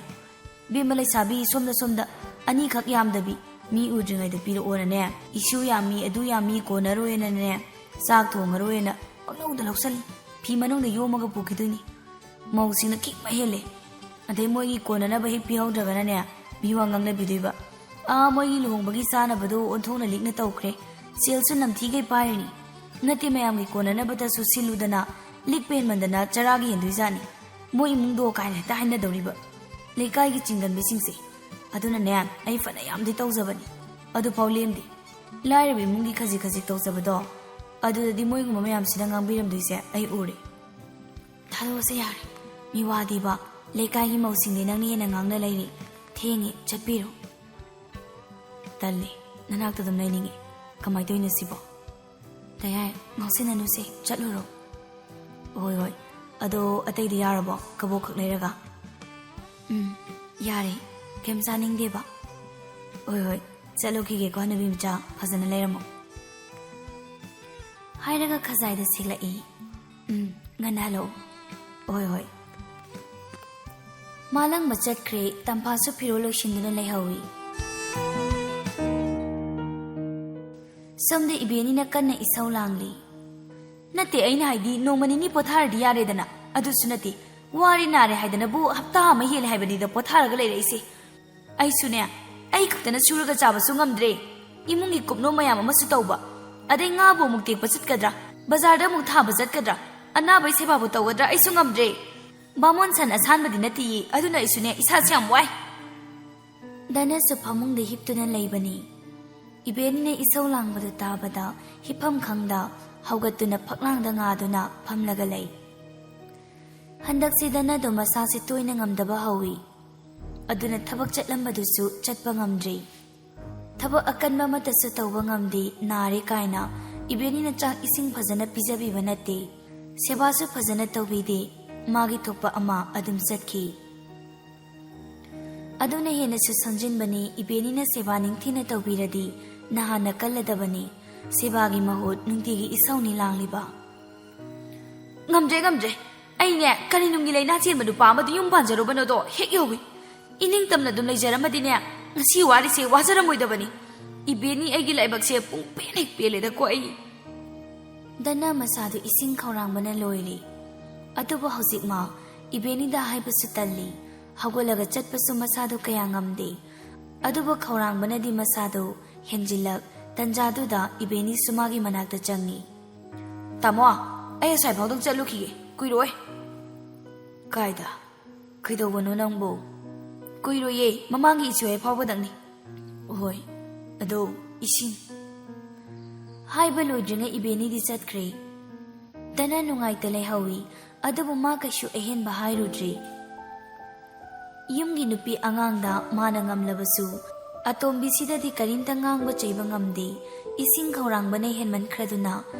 'ꯏꯕꯦꯝꯃ ꯂꯩꯁꯥꯕꯤ, ꯁꯣꯝꯗ, ꯁꯣꯝꯗ, ꯑꯅꯤꯈꯛ ꯌꯥꯝꯗꯕꯤ, ꯃꯤ ꯎꯗ꯭ꯔꯤꯉꯩꯗ ꯄꯤꯔꯛꯑꯣꯅꯅꯦ, ꯏꯁꯨ ꯌꯥꯝꯃꯤ, ꯑꯗꯨ ꯌꯥꯝꯃꯤ, ꯀꯣꯟꯅꯔꯣꯏꯅꯅꯦ, ꯆꯥꯛ ꯊꯣꯡꯉꯔꯣꯏꯅ ꯄꯪꯂꯧꯗ ꯂꯧꯁꯜꯂꯤ꯫ ꯐꯤ ꯃꯅꯨꯡꯗ ꯌꯣꯝꯃꯒ ꯄꯨꯈꯤꯗꯣꯏꯅꯤ꯫ ꯃꯧꯁꯤꯡꯅ ꯈꯤꯛꯄ ꯍꯦꯜꯂꯦ꯫ ꯑꯗꯩ ꯃꯣꯏꯒꯤ ꯀꯣꯟꯅꯅꯕ ꯍꯦꯛ ꯄꯤꯍꯧꯗ꯭ꯔꯒꯅꯅꯦ, ꯃꯤꯋꯥ ꯉꯥꯡꯅꯕꯤꯗꯣꯏꯕ꯫ ꯑꯥ, ꯃꯣꯏꯒꯤ ꯂꯨꯍꯣꯡꯕꯒꯤ ꯆꯥꯅꯕꯗꯣ ꯑꯣꯟꯊꯣꯛꯅ ꯂꯤꯛꯅ ꯇꯧꯈ꯭ꯔꯦ꯫ ꯁꯦꯜꯁꯨ ꯅꯝꯊꯤꯈꯩ ꯄꯥꯏꯔꯤꯅꯤ꯫ ꯅꯠꯇꯦ, ꯃꯌꯥꯝꯒꯤ ꯀꯣꯟꯅꯅꯕꯗꯁꯨ ꯁꯤꯜꯂꯨꯗꯅ, ꯂꯤꯛꯄ ꯍꯦꯟꯃꯟꯗꯅ ꯆꯔꯥꯒꯤ ꯍꯦꯟꯗꯣꯏꯖꯥꯠꯅꯤ꯫ ꯃꯣꯏ ꯏꯃꯨꯡꯗꯣ ꯀꯥꯏꯅ ꯍꯦꯛꯇ ꯍꯥꯏꯅꯗꯧꯔꯤꯕ꯫ ꯂꯩꯀꯥꯏꯒꯤ ꯆꯤꯡꯒꯟꯕꯤꯁꯤꯡꯁꯦ꯫ ꯑꯗꯨꯅꯅꯦ, ꯑꯩ ꯐꯅ ꯌꯥꯝꯗꯤ ꯇꯧꯖꯕꯅꯤ꯫ ꯑꯗꯨꯐꯥꯎ ꯂꯦꯝꯗꯦ꯫ ꯂꯥꯏꯔꯕ ꯏꯃꯨꯡꯒꯤ ꯈꯖꯤꯛ ꯈꯖꯤꯛ ꯇꯧꯖꯕꯗꯣ, ꯑꯗꯨꯗꯗꯤ ꯃꯣꯏꯒꯨꯝꯕ ꯃꯌꯥꯝꯁꯤꯅ ꯉꯥꯡꯕꯤꯔꯝꯗꯣꯏꯁꯦ ꯑꯩ ꯎꯔꯦ꯫ ꯊꯥꯗꯣꯛꯑꯁꯦ ꯌꯥꯔꯦ, ꯃꯤꯋꯥꯗꯤꯕ, ꯂꯩꯀꯥꯏꯒꯤ ꯃꯧꯁꯤꯡꯗꯤ ꯅꯪꯅ ꯍꯦꯟꯅ ꯉꯥꯡꯅ ꯂꯩꯔꯤ꯫ ꯊꯦꯡꯉꯦ, ꯆꯠꯄꯤꯔꯣ꯫ ꯇꯜꯂꯦ, ꯅꯅꯥꯛꯇ ꯑꯗꯨꯝ ꯂꯩꯅꯤꯡꯉꯦ꯫ ꯀꯃꯥꯏꯅ ꯇꯧꯔꯤꯅꯣ ꯁꯤꯕꯣ? ꯇꯌꯥꯏ, ꯉꯥꯎꯁꯤꯟꯅꯅꯨꯁꯦ, ꯆꯠꯂꯨꯔꯣ꯫ ꯍꯣꯏ ꯍꯣꯏ, ꯑꯗꯣ ꯑꯇꯩꯗꯤ ꯌꯥꯔꯕꯣ? ꯀꯕꯣꯛꯈꯛ ꯂꯩꯔꯒ? ꯎꯝ, ꯌꯥꯔꯦ, ꯀꯩꯝ ꯆꯥꯅꯤꯡꯗꯦꯕ꯫ ꯍꯣꯏ ꯍꯣꯏ, ꯆꯠꯂꯨꯈꯤꯒꯦꯀꯣ ꯅꯨꯄꯤ ꯃꯆꯥ, ꯐꯖꯅ ꯂꯩꯔꯝꯃꯣ꯫ ꯍꯥꯏꯔꯒ ꯈꯖꯥꯏꯗ ꯁꯦꯛꯂꯛꯏ꯫ ꯎꯝ, ꯉꯟꯅ ꯍꯜꯂꯛꯑꯣ꯫ ꯍꯣꯏ ꯍꯣꯏ꯫ ꯃꯥꯂꯪꯕ ꯆꯠꯈ꯭ꯔꯦ, ꯇꯝꯐꯥꯁꯨ ꯐꯤꯔꯣꯜ ꯂꯣꯏꯁꯤꯟꯗꯨꯅ ꯂꯩꯍꯧꯏ꯫ ꯁꯣꯝꯗ ꯏꯕꯦꯅꯤꯅ ꯀꯟꯅ ꯏꯁꯧ ꯂꯥꯡꯂꯤ꯫ ꯅꯠꯇꯦ, ꯑꯩꯅ ꯍꯥꯏꯗꯤ ꯅꯣꯡꯃ ꯅꯤꯅꯤ ꯄꯣꯊꯥꯔꯗꯤ ꯌꯥꯔꯦꯗꯅ꯫ ꯑꯗꯨꯁꯨ ꯅꯠꯇꯦ, ꯋꯥꯔꯦ ꯅꯥꯔꯦ ꯍꯥꯏꯗꯅꯕꯨ ꯍꯞꯇꯥ ꯑꯃ ꯍꯦꯜꯂꯦ ꯍꯥꯏꯕꯅꯤꯗ ꯄꯣꯊꯥꯔꯒ ꯂꯩꯔꯛꯏꯁꯦ꯫ ꯑꯩꯁꯨꯅꯦ, ꯑꯩ ꯈꯛꯇꯅ ꯁꯨꯔꯒ ꯆꯥꯕꯁꯨ ꯉꯝꯗ꯭ꯔꯦ꯫ ꯏꯃꯨꯡꯒꯤ ꯀꯨꯞꯅꯣ ꯃꯌꯥꯝ ꯑꯃꯁꯨ ꯇꯧꯕ꯫ ꯑꯗꯩ ꯉꯥꯕꯨ ꯑꯃꯨꯛ ꯇꯦꯛꯄ ꯆꯠꯀꯗ꯭ꯔꯥ, ꯕꯖꯥꯔꯗ ꯑꯃꯨꯛ ꯊꯥꯕ ꯆꯠꯀꯗ꯭ꯔꯥ, ꯑꯅꯥꯕꯩ ꯁꯦꯕꯥꯕꯨ ꯇꯧꯒꯗ꯭ꯔꯥ, ꯑꯩꯁꯨ ꯉꯝꯗ꯭ꯔꯦ꯫ ꯕꯥꯃꯣꯟ ꯁꯟ ꯑꯁꯥꯟꯕꯗꯤ ꯅꯠꯇꯦꯌꯦ, ꯑꯗꯨꯅ ꯑꯩꯁꯨꯅꯦ ꯏꯁꯥꯁꯦ ꯌꯥꯝ ꯋꯥꯏ꯫ ꯗꯅꯁꯨ ꯐꯃꯨꯡꯗ ꯍꯤꯞꯇꯨꯅ ꯂꯩꯕꯅꯤ꯫ ꯏꯕꯦꯟꯅꯤꯅ ꯏꯁꯧ ꯂꯥꯡꯕꯗꯨ ꯇꯥꯕꯗ ꯍꯤꯞꯐꯝ ꯈꯪꯗ ꯍꯧꯒꯠꯇꯨꯅ ꯐꯛꯂꯥꯡꯗ ꯉꯥꯗꯨꯅ ꯐꯝꯂꯒ ꯂꯩ꯫ ꯍꯟꯗꯛꯁꯤ ꯗꯅꯗꯣ ꯃꯁꯥꯁꯤ ꯇꯣꯏꯅ ꯉꯝꯗꯕ ꯍꯧꯏ꯫ ꯑꯗꯨꯅ ꯊꯕꯛ ꯆꯠꯂꯝꯕꯗꯨꯁꯨ ꯆꯠꯄ ꯉꯝꯗ꯭ꯔꯤ꯫ ꯊꯕꯛ ꯑꯀꯟꯕ ꯑꯃꯠꯇꯁꯨ ꯇꯧꯕ ꯉꯝꯗꯦ, ꯅꯥꯔꯦ ꯀꯥꯏꯅ ꯏꯕꯦꯟꯅꯤꯅ ꯆꯥꯛ ꯏꯁꯤꯡ ꯐꯖꯅ ꯄꯤꯖꯕꯤꯕ ꯅꯠꯇꯦ, ꯁꯦꯕꯥꯁꯨ ꯐꯖꯅ ꯇꯧꯕꯤꯗꯦ, ꯃꯥꯒꯤ ꯊꯣꯛꯄ ꯑꯃ ꯑꯗꯨꯝ ꯆꯠꯈꯤ꯫ ꯑꯗꯨꯅ ꯍꯦꯟꯅꯁꯨ ꯁꯣꯟꯖꯤꯟꯕꯅꯤ, ꯏꯕꯦꯟꯅꯤꯅ ꯁꯦꯕꯥ ꯅꯤꯡꯊꯤꯅ ꯇꯧꯕꯤꯔꯗꯤ ꯅꯍꯥꯟꯅ ꯀꯜꯂꯗꯕꯅꯤ, ꯁꯦꯕꯥꯒꯤ ꯃꯍꯨꯠ ꯅꯨꯡꯇꯤꯒꯤ ꯏꯁꯧꯅꯤ ꯂꯥꯡꯂꯤꯕ꯫ ꯉꯝꯗ꯭ꯔꯦ, ꯉꯝꯗ꯭ꯔꯦ꯫ ꯑꯩꯅꯦ, ꯀꯔꯤ ꯅꯨꯡꯒꯤ ꯂꯩꯅꯥ ꯆꯦꯟꯕ ꯅꯨꯄꯥ ꯑꯃꯗ ꯌꯨꯝ ꯄꯥꯟꯖꯔꯨꯕꯅꯣꯗꯣ ꯍꯦꯛ ꯌꯧꯏ꯫ ꯏꯅꯤꯡꯇꯝꯅ ꯑꯗꯨꯝ ꯂꯩꯖꯔꯝꯃꯗꯤꯅꯦ, ꯉꯁꯤ ꯋꯥꯔꯤꯁꯦ ꯋꯥꯖꯔꯝꯃꯣꯏꯗꯕꯅꯤ꯫ ꯏꯕꯦꯟꯅꯤ ꯑꯩꯒꯤ ꯂꯥꯏꯕꯛꯁꯦ ꯄꯨꯡ ꯄꯦꯟ ꯍꯦꯛ ꯄꯦꯜꯂꯦꯗꯀꯣ ꯑꯩ꯫ ꯗꯅ ꯃꯁꯥꯗꯨ ꯏꯁꯤꯡ ꯈꯧꯔꯥꯡꯕꯅ ꯂꯣꯏꯔꯦ꯫ ꯑꯗꯨꯕꯨ ꯍꯧꯖꯤꯛ ꯃꯥ ꯏꯕꯦꯟꯅꯤꯗ ꯍꯥꯏꯕꯁꯨ ꯇꯜꯂꯤ꯫ ꯍꯧꯒꯠꯂꯒ ꯆꯠꯄꯁꯨ ꯃꯁꯥꯗꯨ ꯀꯌꯥ ꯉꯝꯗꯦ꯫ ꯑꯗꯨꯕꯨ ꯈꯧꯔꯥꯡꯕꯅꯗꯤ ꯃꯁꯥꯗꯨ ꯍꯦꯟꯖꯤꯜꯂꯛ, ꯇꯟꯖꯥꯗꯨꯗ ꯏꯕꯦꯟꯅꯤꯁꯨ ꯃꯥꯒꯤ ꯃꯅꯥꯛꯇ ꯆꯪꯉꯤ꯫ "ꯇꯥꯃꯣ, ꯑꯩ ꯑꯁ꯭ꯋꯥꯏ ꯐꯥꯎꯗꯪ ꯆꯠꯂꯨꯈꯤꯒꯦ, ꯀꯨꯏꯔꯣꯏ꯫" "ꯀꯥꯏꯗ? ꯀꯩꯗꯧꯕꯅꯣ ꯅꯪꯕꯨ?" "ꯀꯨꯏꯔꯣꯏꯌꯦ, ꯃꯃꯥꯡꯒꯤ ꯏꯆꯦ ꯍꯣꯏ ꯐꯥꯎꯕꯗꯪꯅꯤ꯫" "ꯍꯣꯏ, ꯑꯗꯣ ꯏꯁꯤꯡ?" ꯍꯥꯏꯕ ꯂꯣꯏꯗ꯭ꯔꯤꯉꯩ ꯏꯕꯦꯅꯤꯗꯤ ꯆꯠꯈ꯭ꯔꯦ꯫ ꯗꯅ ꯅꯨꯡꯉꯥꯏꯇ ꯂꯩꯍꯧꯏ, ꯑꯗꯨꯕꯨ ꯃꯥ ꯀꯩꯁꯨ ꯑꯍꯦꯟꯕ ꯍꯥꯏꯔꯨꯗ꯭ꯔꯤ꯫ ꯌꯨꯝꯒꯤ ꯅꯨꯄꯤ ꯑꯉꯥꯡꯗ ꯃꯥꯅ ꯉꯝꯂꯕꯁꯨ, ꯑꯇꯣꯝꯕꯤꯁꯤꯗꯗꯤ ꯀꯔꯤꯝꯇ ꯉꯥꯡꯕ ꯆꯩꯕ ꯉꯝꯗꯦ꯫ ꯏꯁꯤꯡ ꯈꯧꯔꯥꯡꯕꯅ ꯍꯦꯟꯃꯟꯈ꯭ꯔꯗꯨꯅ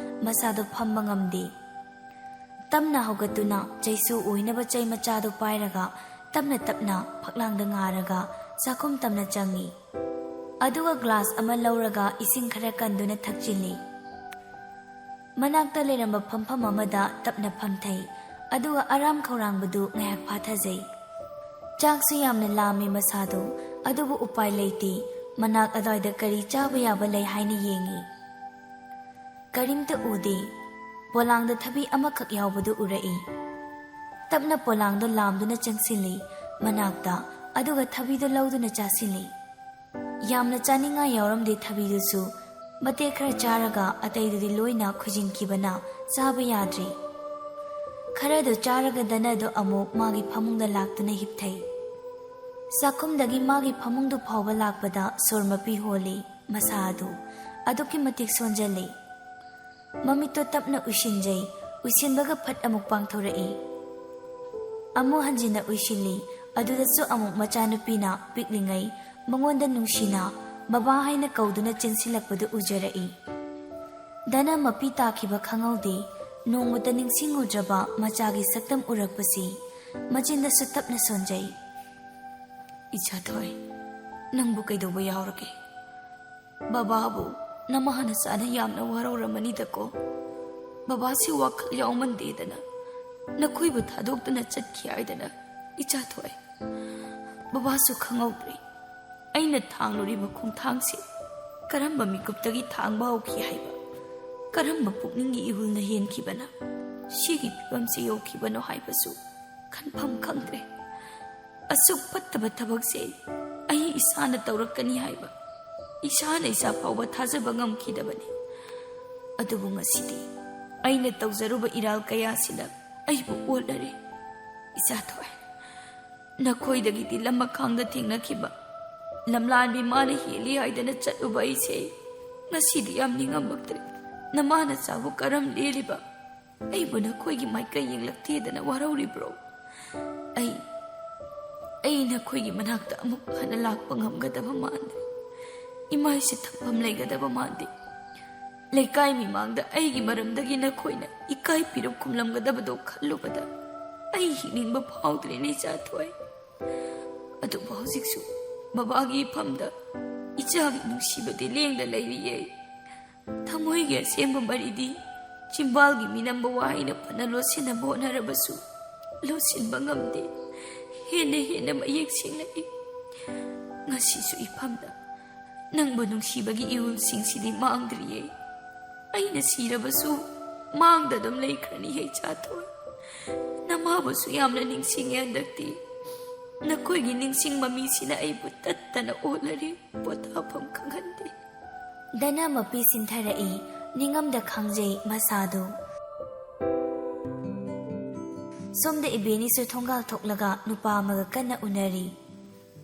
ꯃꯁꯥꯗꯣ ꯐꯝꯕ ꯉꯝꯗꯦ꯫ ꯇꯞꯅ ꯍꯧꯒꯠꯇꯨꯅ ꯆꯩꯁꯨ ꯑꯣꯏꯅꯕ ꯆꯩ ꯃꯆꯥꯗꯨ ꯄꯥꯏꯔꯒ ꯇꯞꯅ ꯇꯞꯅ ꯐꯛꯂꯥꯡꯗ ꯉꯥꯔꯒ ꯆꯥꯛꯈꯨꯝ ꯇꯝꯅ ꯆꯪꯏ꯫ ꯑꯗꯨꯒ ꯒ꯭ꯂꯥꯁ ꯑꯃ ꯂꯧꯔꯒ ꯏꯁꯤꯡ ꯈꯔ ꯀꯟꯗꯨꯅ ꯊꯛꯆꯤꯜꯂꯤ꯫ ꯃꯅꯥꯛꯇ ꯂꯩꯔꯝꯕ ꯐꯝꯐꯝ ꯑꯃꯗ ꯇꯞꯅ ꯐꯝꯊꯩ, ꯑꯗꯨꯒ ꯑꯔꯥꯝ ꯈꯧꯔꯥꯡꯕꯗꯨ ꯉꯥꯏꯍꯥꯛ ꯐꯥꯊꯖꯩ꯫ ꯆꯥꯛꯁꯨ ꯌꯥꯝꯅ ꯂꯥꯝꯃꯤ ꯃꯁꯥꯗꯨ, ꯑꯗꯨꯕꯨ ꯎꯄꯥꯏ ꯂꯩꯇꯦ꯫ ꯃꯅꯥꯛ ꯑꯗ꯭ꯋꯥꯏꯗ ꯀꯔꯤ ꯆꯥꯕ ꯌꯥꯕ ꯂꯩ ꯍꯥꯏꯅ ꯌꯦꯡꯏ꯫ ꯀꯔꯤꯝꯇ ꯎꯗꯦ꯫ ꯄꯣꯂꯥꯡꯗ ꯊꯕꯤ ꯑꯃꯈꯛ ꯌꯥꯎꯕꯗꯨ ꯎꯔꯛꯏ꯫ ꯇꯞꯅ ꯄꯣꯂꯥꯡꯗꯣ ꯂꯥꯝꯗꯨꯅ ꯆꯪꯁꯤꯜꯂꯤ ꯃꯅꯥꯛꯇ, ꯑꯗꯨꯒ ꯊꯕꯤꯗꯣ ꯂꯧꯗꯨꯅ ꯆꯥꯁꯤꯜꯂꯤ꯫ ꯌꯥꯝꯅ ꯆꯥꯅꯤꯡꯉꯥꯏ ꯌꯥꯎꯔꯝꯗꯦ ꯊꯕꯤꯗꯨꯁꯨ꯫ ꯃꯇꯦꯛ ꯈꯔ ꯆꯥꯔꯒ ꯑꯇꯩꯗꯨꯗꯤ ꯂꯣꯏꯅ ꯈꯨꯖꯤꯟꯈꯤꯕꯅ ꯆꯥꯕ ꯌꯥꯗ꯭ꯔꯤ꯫ ꯈꯔꯗꯨ ꯆꯥꯔꯒ ꯗꯅꯗꯣ ꯑꯃꯨꯛ ꯃꯥꯒꯤ ꯐꯃꯨꯡꯗ ꯂꯥꯛꯇꯨꯅ ꯍꯤꯞꯊꯩ꯫ ꯆꯥꯛꯈꯨꯝꯗꯒꯤ ꯃꯥꯒꯤ ꯐꯃꯨꯡꯗꯨ ꯐꯥꯎꯕ ꯂꯥꯛꯄꯗ ꯁꯣꯔ ꯃꯄꯤ ꯍꯣꯜꯂꯤ꯫ ꯃꯁꯥ ꯑꯗꯨ ꯑꯗꯨꯛꯀꯤ ꯃꯇꯤꯛ ꯁꯣꯟꯖꯜꯂꯤ꯫ ꯃꯃꯤꯠꯇꯣ ꯇꯞꯅ ꯎꯏꯁꯤꯟꯖꯩ, ꯎꯏꯁꯤꯟꯕꯒ ꯐꯠ ꯑꯃꯨꯛ ꯄꯥꯡꯊꯣꯔꯛꯏ꯫ ꯑꯃꯨꯛ ꯍꯟꯖꯤꯟꯅ ꯎꯏꯁꯤꯜꯂꯤ, ꯑꯗꯨꯗꯁꯨ ꯑꯃꯨꯛ ꯃꯆꯥꯅꯨꯄꯤꯅ ꯄꯤꯛꯂꯤꯉꯩ ꯃꯉꯣꯟꯗ ꯅꯨꯡꯁꯤꯅ ꯕꯕꯥ ꯍꯥꯏꯅ ꯀꯧꯗꯨꯅ ꯆꯦꯟꯁꯤꯜꯂꯛꯄꯗꯨ ꯎꯖꯔꯛꯏ꯫ ꯗꯅ ꯃꯄꯤ ꯇꯥꯈꯤꯕ ꯈꯪꯍꯧꯗꯦ꯫ ꯅꯣꯡꯃꯇ ꯅꯤꯡꯁꯤꯡꯉꯨꯗ꯭ꯔꯕ ꯃꯆꯥꯒꯤ ꯁꯛꯇꯝ ꯎꯔꯛꯄꯁꯤ ꯃꯆꯤꯟꯗꯁꯨ ꯇꯞꯅ ꯁꯣꯟꯖꯩ꯫ "ꯏꯆꯥ ꯊꯣꯏ, ꯅꯪꯕꯨ ꯀꯩꯗꯧꯕ ꯌꯥꯎꯔꯒꯦ? ꯕꯕꯥꯕꯨ ꯅꯃꯥ ꯅꯆꯥꯅ ꯌꯥꯝꯅ ꯋꯥꯔꯧꯔꯝꯃꯅꯤꯗꯀꯣ꯫ ꯕꯕꯥꯁꯤ ꯋꯥꯈꯜ ꯌꯥꯎꯃꯟꯗꯦꯗꯅ ꯅꯈꯣꯏꯕꯨ ꯊꯥꯗꯣꯛꯇꯨꯅ ꯆꯠꯈꯤ ꯍꯥꯏꯗꯅ, ꯏꯆꯥ ꯊꯣꯏ꯫ ꯕꯕꯥꯁꯨ ꯈꯪꯍꯧꯗ꯭ꯔꯦ꯫ ꯑꯩꯅ ꯊꯥꯡꯂꯨꯔꯤꯕ ꯈꯣꯡꯊꯥꯡꯁꯤ ꯀꯔꯝꯕ ꯃꯤꯀꯨꯞꯇꯒꯤ ꯊꯥꯡꯕ ꯍꯧꯈꯤ ꯍꯥꯏꯕ, ꯀꯔꯝꯕ ꯄꯨꯛꯅꯤꯡꯒꯤ ꯏꯍꯨꯜꯅ ꯍꯦꯟꯈꯤꯕꯅ ꯁꯤꯒꯤ ꯐꯤꯕꯝꯁꯤ ꯌꯧꯈꯤꯕꯅꯣ ꯍꯥꯏꯕꯁꯨ ꯈꯟꯐꯝ ꯈꯪꯗ꯭ꯔꯦ꯫ ꯑꯁꯨꯛ ꯐꯠꯇꯕ ꯊꯕꯛꯁꯦ ꯑꯩ ꯏꯁꯥꯅ ꯇꯧꯔꯛꯀꯅꯤ ꯍꯥꯏꯕ ꯏꯁꯥꯅ ꯏꯁꯥ ꯐꯥꯎꯕ ꯊꯥꯖꯕ ꯉꯝꯈꯤꯗꯕꯅꯤ꯫ ꯑꯗꯨꯕꯨ ꯉꯁꯤꯗꯤ ꯑꯩꯅ ꯇꯧꯖꯔꯨꯕ ꯏꯔꯥꯜ ꯀꯌꯥꯁꯤꯅ ꯑꯩꯕꯨ ꯑꯣꯠꯂꯔꯦ꯫ ꯏꯆꯥ ꯊꯣꯏ, ꯅꯈꯣꯏꯗꯒꯤꯗꯤ ꯂꯝꯃꯈꯥꯡꯗ ꯊꯦꯡꯅꯈꯤꯕ ꯂꯝꯂꯥꯟꯕꯤ ꯃꯥꯅ ꯍꯦꯜꯂꯤ ꯍꯥꯏꯗꯅ ꯆꯠꯂꯨꯕ ꯑꯩꯁꯦ ꯉꯁꯤꯗꯤ ꯌꯥꯝ ꯅꯤꯡꯉꯝꯃꯛꯇ꯭ꯔꯦ꯫ ꯅꯃꯥ ꯅꯆꯥꯕꯨ ꯀꯔꯝ ꯂꯦꯜꯂꯤꯕ? ꯑꯩꯕꯨ ꯅꯈꯣꯏꯒꯤ ꯃꯥꯏꯀꯩ ꯌꯦꯡꯂꯛꯇꯦꯗꯅ ꯋꯥꯔꯧꯔꯤꯕ꯭ꯔꯣ? ꯑꯩ, ꯑꯩ ꯅꯈꯣꯏꯒꯤ ꯃꯅꯥꯛꯇ ꯑꯃꯨꯛ ꯍꯟꯅ ꯂꯥꯛꯄ ꯉꯝꯒꯗꯕ ꯃꯥꯟꯗ꯭ꯔꯦ꯫ ꯏꯃꯥꯏꯁꯦ ꯊꯝꯐꯝ ꯂꯩꯒꯗꯕ ꯃꯥꯟꯗꯦ꯫ ꯂꯩꯀꯥꯏ ꯃꯤꯃꯥꯡꯗ ꯑꯩꯒꯤ ꯃꯔꯝꯗꯒꯤ ꯅꯈꯣꯏꯅ ꯏꯀꯥꯏ ꯄꯤꯔꯨꯝ ꯈꯨꯝꯂꯝꯒꯗꯕꯗꯣ ꯈꯜꯂꯨꯕꯗ ꯑꯩ ꯍꯤꯡꯅꯤꯡꯕ ꯐꯥꯎꯗ꯭ꯔꯦꯅꯦ, ꯏꯆꯥꯊꯣꯏ꯫ ꯑꯗꯨꯕꯨ ꯍꯧꯖꯤꯛꯁꯨ ꯕꯕꯥꯒꯤ ꯏꯐꯝꯗ ꯏꯆꯥꯒꯤ ꯅꯨꯡꯁꯤꯕꯗꯤ ꯂꯦꯡꯗ ꯂꯩꯔꯤꯌꯦ꯫ ꯊꯃꯣꯏꯒꯤ ꯑꯁꯦꯡꯕ ꯃꯔꯤꯗꯤ ꯆꯤꯝꯕꯥꯜꯒꯤ ꯃꯤꯅꯝꯕ ꯋꯥꯍꯩꯅ ꯐꯅ ꯂꯣꯠꯁꯤꯟꯅꯕ ꯍꯣꯠꯅꯔꯕꯁꯨ ꯂꯣꯠꯁꯤꯟꯕ ꯉꯝꯗꯦ꯫ ꯍꯦꯟꯅ ꯍꯦꯟꯅ ꯃꯌꯦꯛ ꯁꯦꯡꯂꯛꯏ꯫ ꯉꯁꯤꯁꯨ ꯏꯐꯝꯗ ꯅꯪꯕꯨ ꯅꯨꯡꯁꯤꯕꯒꯤ ꯏꯍꯨꯜꯁꯤꯡꯁꯤꯗꯤ ꯃꯥꯡꯗ꯭ꯔꯤꯌꯦ꯫ ꯑꯩꯅ ꯁꯤꯔꯕꯁꯨ ꯃꯥꯡꯗ ꯑꯗꯨꯝ ꯂꯩꯈ꯭ꯔꯅꯤ, ꯍꯩꯆꯥꯊꯣꯏ꯫ ꯅꯃꯥꯕꯨꯁꯨ ꯌꯥꯝꯅ ꯅꯤꯡꯁꯤꯡꯉꯦ ꯍꯟꯗꯛꯇꯤ꯫ ꯅꯈꯣꯏꯒꯤ ꯅꯤꯡꯁꯤꯡ ꯃꯃꯤꯁꯤꯅ ꯑꯩꯕꯨ ꯇꯠꯇꯅ ꯑꯣꯠꯂꯔꯤ, ꯄꯣꯊꯥꯐꯝ ꯈꯪꯍꯟꯗꯦ꯫ ꯗꯅ ꯃꯄꯤ ꯁꯤꯟꯊꯔꯛꯏ, ꯅꯤꯡꯉꯝꯗ ꯈꯥꯡꯖꯩ ꯃꯁꯥꯗꯨ꯫ ꯁꯣꯝꯗ ꯏꯕꯦꯅꯤꯁꯨ ꯊꯣꯡꯒꯥꯜ ꯊꯣꯛꯂꯒ ꯅꯨꯄꯥ ꯑꯃꯒ ꯀꯟꯅ ꯎꯅꯔꯤ꯫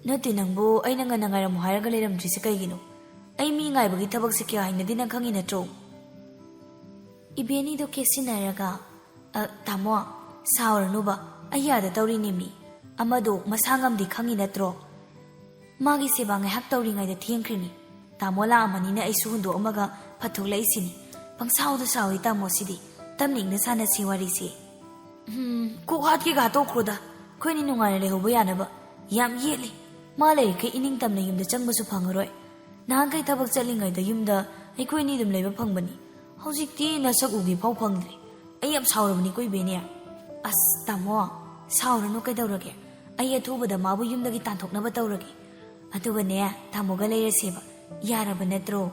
ꯅꯠꯇꯦ, ꯅꯪꯕꯨ ꯑꯩꯅ ꯉꯟꯅ ꯉꯥꯏꯔꯝꯃꯨ ꯍꯥꯏꯔꯒ ꯂꯩꯔꯝꯗ꯭ꯔꯤꯁꯦ ꯀꯩꯒꯤꯅꯣ? ꯑꯩ ꯃꯤ ꯉꯥꯏꯕꯒꯤ ꯊꯕꯛꯁꯦ ꯀꯌꯥ ꯍꯩꯅꯗꯦ, ꯅꯪ ꯈꯪꯉꯤ ꯅꯠꯇ꯭ꯔꯣ? ꯏꯕꯦꯅꯤꯗꯣ ꯀꯦꯁꯤꯟꯅꯔꯒ, "ꯑ, ꯇꯥꯃꯣ, ꯁꯥꯎꯔꯅꯨꯕ, ꯑꯩ ꯌꯥꯗ ꯇꯧꯔꯤꯅꯦꯃꯤ꯫ ꯑꯃꯗꯣ ꯃꯁꯥ ꯉꯝꯗꯦ ꯈꯪꯉꯤ ꯅꯠꯇ꯭ꯔꯣ? ꯃꯥꯒꯤ ꯁꯦꯕꯥ ꯉꯥꯏꯍꯥꯛ ꯇꯧꯔꯤꯉꯩꯗ ꯊꯦꯡꯈ꯭ꯔꯤꯅꯤ꯫ ꯇꯥꯃꯣ ꯂꯥꯛꯑꯝꯃꯅꯤꯅ ꯑꯩꯁꯨ ꯍꯨꯟꯗꯣꯛꯑꯝꯃꯒ ꯐꯠꯊꯣꯛꯂꯛꯏꯁꯤꯅꯤ꯫ ꯄꯪꯁꯥꯎꯗ ꯁꯥꯎꯏ ꯇꯥꯃꯣꯁꯤꯗꯤ꯫ ꯇꯞꯅ ꯏꯪꯅ ꯁꯥꯟꯅꯁꯤ ꯋꯥꯔꯤꯁꯦ꯫" "ꯎꯝ, ꯀꯣꯛ ꯍꯥꯠꯀꯦꯒ ꯍꯥꯠꯇꯣꯛꯈ꯭ꯔꯣꯗ꯫ ꯑꯩꯈꯣꯏꯅꯤ ꯅꯨꯡꯉꯥꯏꯅ ꯂꯩꯍꯧꯕ ꯌꯥꯅꯕ꯫ ꯌꯥꯝ ꯌꯦꯠꯂꯤ꯫ ꯃꯥ ꯂꯩꯔꯤꯈꯩ ꯏꯅꯤꯡ ꯇꯝꯅ ꯌꯨꯝꯗ ꯆꯪꯕꯁꯨ ꯐꯪꯉꯔꯣꯏ꯫ ꯅꯍꯥꯟꯈꯩ ꯊꯕꯛ ꯆꯠꯂꯤꯉꯩꯗ ꯌꯨꯝꯗ ꯑꯩꯈꯣꯏ ꯑꯅꯤ ꯑꯗꯨꯝ ꯂꯩꯕ ꯐꯪꯕꯅꯤ꯫ ꯍꯧꯖꯤꯛꯇꯤ ꯅꯁꯛ ꯎꯒꯦ ꯐꯥꯎ ꯐꯪꯗ꯭ꯔꯦ꯫ ꯑꯩ ꯌꯥꯝ ꯁꯥꯎꯔꯕꯅꯤꯀꯣ ꯏꯕꯦꯅꯦ꯫" "ꯑꯁ, ꯇꯥꯃꯣ, ꯁꯥꯎꯔꯅꯨ ꯀꯩꯗꯧꯔꯒꯦ? ꯑꯩ ꯑꯊꯨꯕꯗ ꯃꯥꯕꯨ ꯌꯨꯝꯗꯒꯤ ꯇꯥꯟꯊꯣꯛꯅꯕ ꯇꯧꯔꯒꯦ꯫ ꯑꯗꯨꯒꯅꯦ, ꯇꯥꯃꯣꯒ ꯂꯩꯔꯁꯦꯕ꯫ ꯌꯥꯔꯕ ꯅꯠꯇ꯭ꯔꯣ?"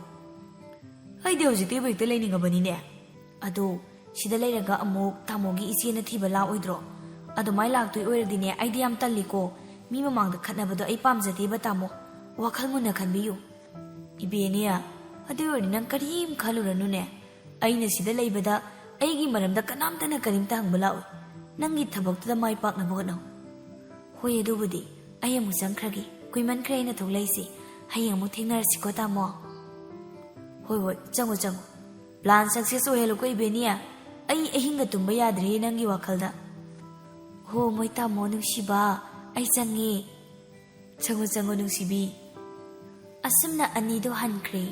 "ꯑꯩꯗꯤ ꯍꯧꯖꯤꯛꯇꯩꯕꯨ ꯍꯦꯛꯇ ꯂꯩꯅꯤꯡꯉꯕꯅꯤꯅꯦ꯫ ꯑꯗꯣ ꯁꯤꯗ ꯂꯩꯔꯒ ꯑꯃꯨꯛ ꯇꯥꯃꯣꯒꯤ ꯏꯆꯦꯅ ꯊꯤꯕ ꯂꯥꯛꯑꯣꯏꯗ꯭ꯔꯣ? ꯑꯗꯨꯃꯥꯏ ꯂꯥꯛꯇꯣꯏ ꯑꯣꯏꯔꯗꯤꯅꯦ, ꯑꯩꯗꯤ ꯌꯥꯝ ꯇꯜꯂꯤꯀꯣ꯫ ꯃꯤ ꯃꯃꯥꯡꯗ ꯈꯠꯅꯕꯗꯣ ꯑꯩ ꯄꯥꯝꯖꯗꯦꯕ ꯇꯥꯃꯣ꯫ ꯋꯥꯈꯜ ꯃꯨꯟꯅ ꯈꯟꯕꯤꯌꯨ꯫" "ꯏꯕꯦꯅꯦ, ꯑꯗꯨ ꯑꯣꯏꯔꯗꯤ ꯅꯪ ꯀꯔꯤꯝ ꯈꯜꯂꯨꯔꯅꯨꯅꯦ꯫ ꯑꯩꯅ ꯁꯤꯗ ꯂꯩꯕꯗ ꯑꯩꯒꯤ ꯃꯔꯝꯗ ꯀꯅꯥꯝꯇꯅ ꯀꯔꯤꯝꯇ ꯍꯪꯕ ꯂꯥꯛꯑꯣꯏ꯫ ꯅꯪꯒꯤ ꯊꯕꯛꯇꯨꯗ ꯃꯥꯏ ꯄꯥꯛꯅꯕ ꯍꯣꯠꯅꯧ꯫" "ꯍꯣꯏ, ꯑꯗꯨꯕꯨꯗꯤ꯫ ꯑꯩ ꯑꯃꯨꯛ ꯆꯪꯈ꯭ꯔꯒꯦ꯫ ꯀꯨꯏꯃꯟꯈ꯭ꯔꯦ ꯑꯩꯅ ꯊꯣꯛꯂꯛꯏꯁꯦ꯫ ꯍꯌꯦꯡ ꯑꯃꯨꯛ ꯊꯦꯡꯅꯔꯁꯤꯀꯣ, ꯇꯥꯃꯣ?" ꯍꯣꯏ, ꯍꯣꯏ, ꯆꯪꯉꯣ, ꯆꯪꯉꯣ꯫ ꯄ꯭ꯂꯥꯟ ꯁꯛꯁꯦꯁ ꯑꯣꯏꯍꯜꯂꯨꯀꯣ, ꯏꯕꯦꯅꯤ꯫ ꯑꯩ ꯑꯍꯤꯡꯒ ꯇꯨꯝꯕ ꯌꯥꯗ꯭ꯔꯦ ꯅꯪꯒꯤ ꯋꯥꯈꯜꯗ꯫ ꯍꯣ, ꯃꯣꯏ ꯇꯥꯃꯣ ꯅꯨꯡꯁꯤꯕ, ꯑꯩ ꯆꯪꯉꯦ꯫ ꯆꯪꯉꯣ, ꯆꯪꯉꯣ, ꯅꯨꯡꯁꯤꯕꯤ꯫ ꯑꯁꯨꯝꯅ ꯑꯅꯤꯗꯣ ꯍꯟꯈ꯭ꯔꯦ꯫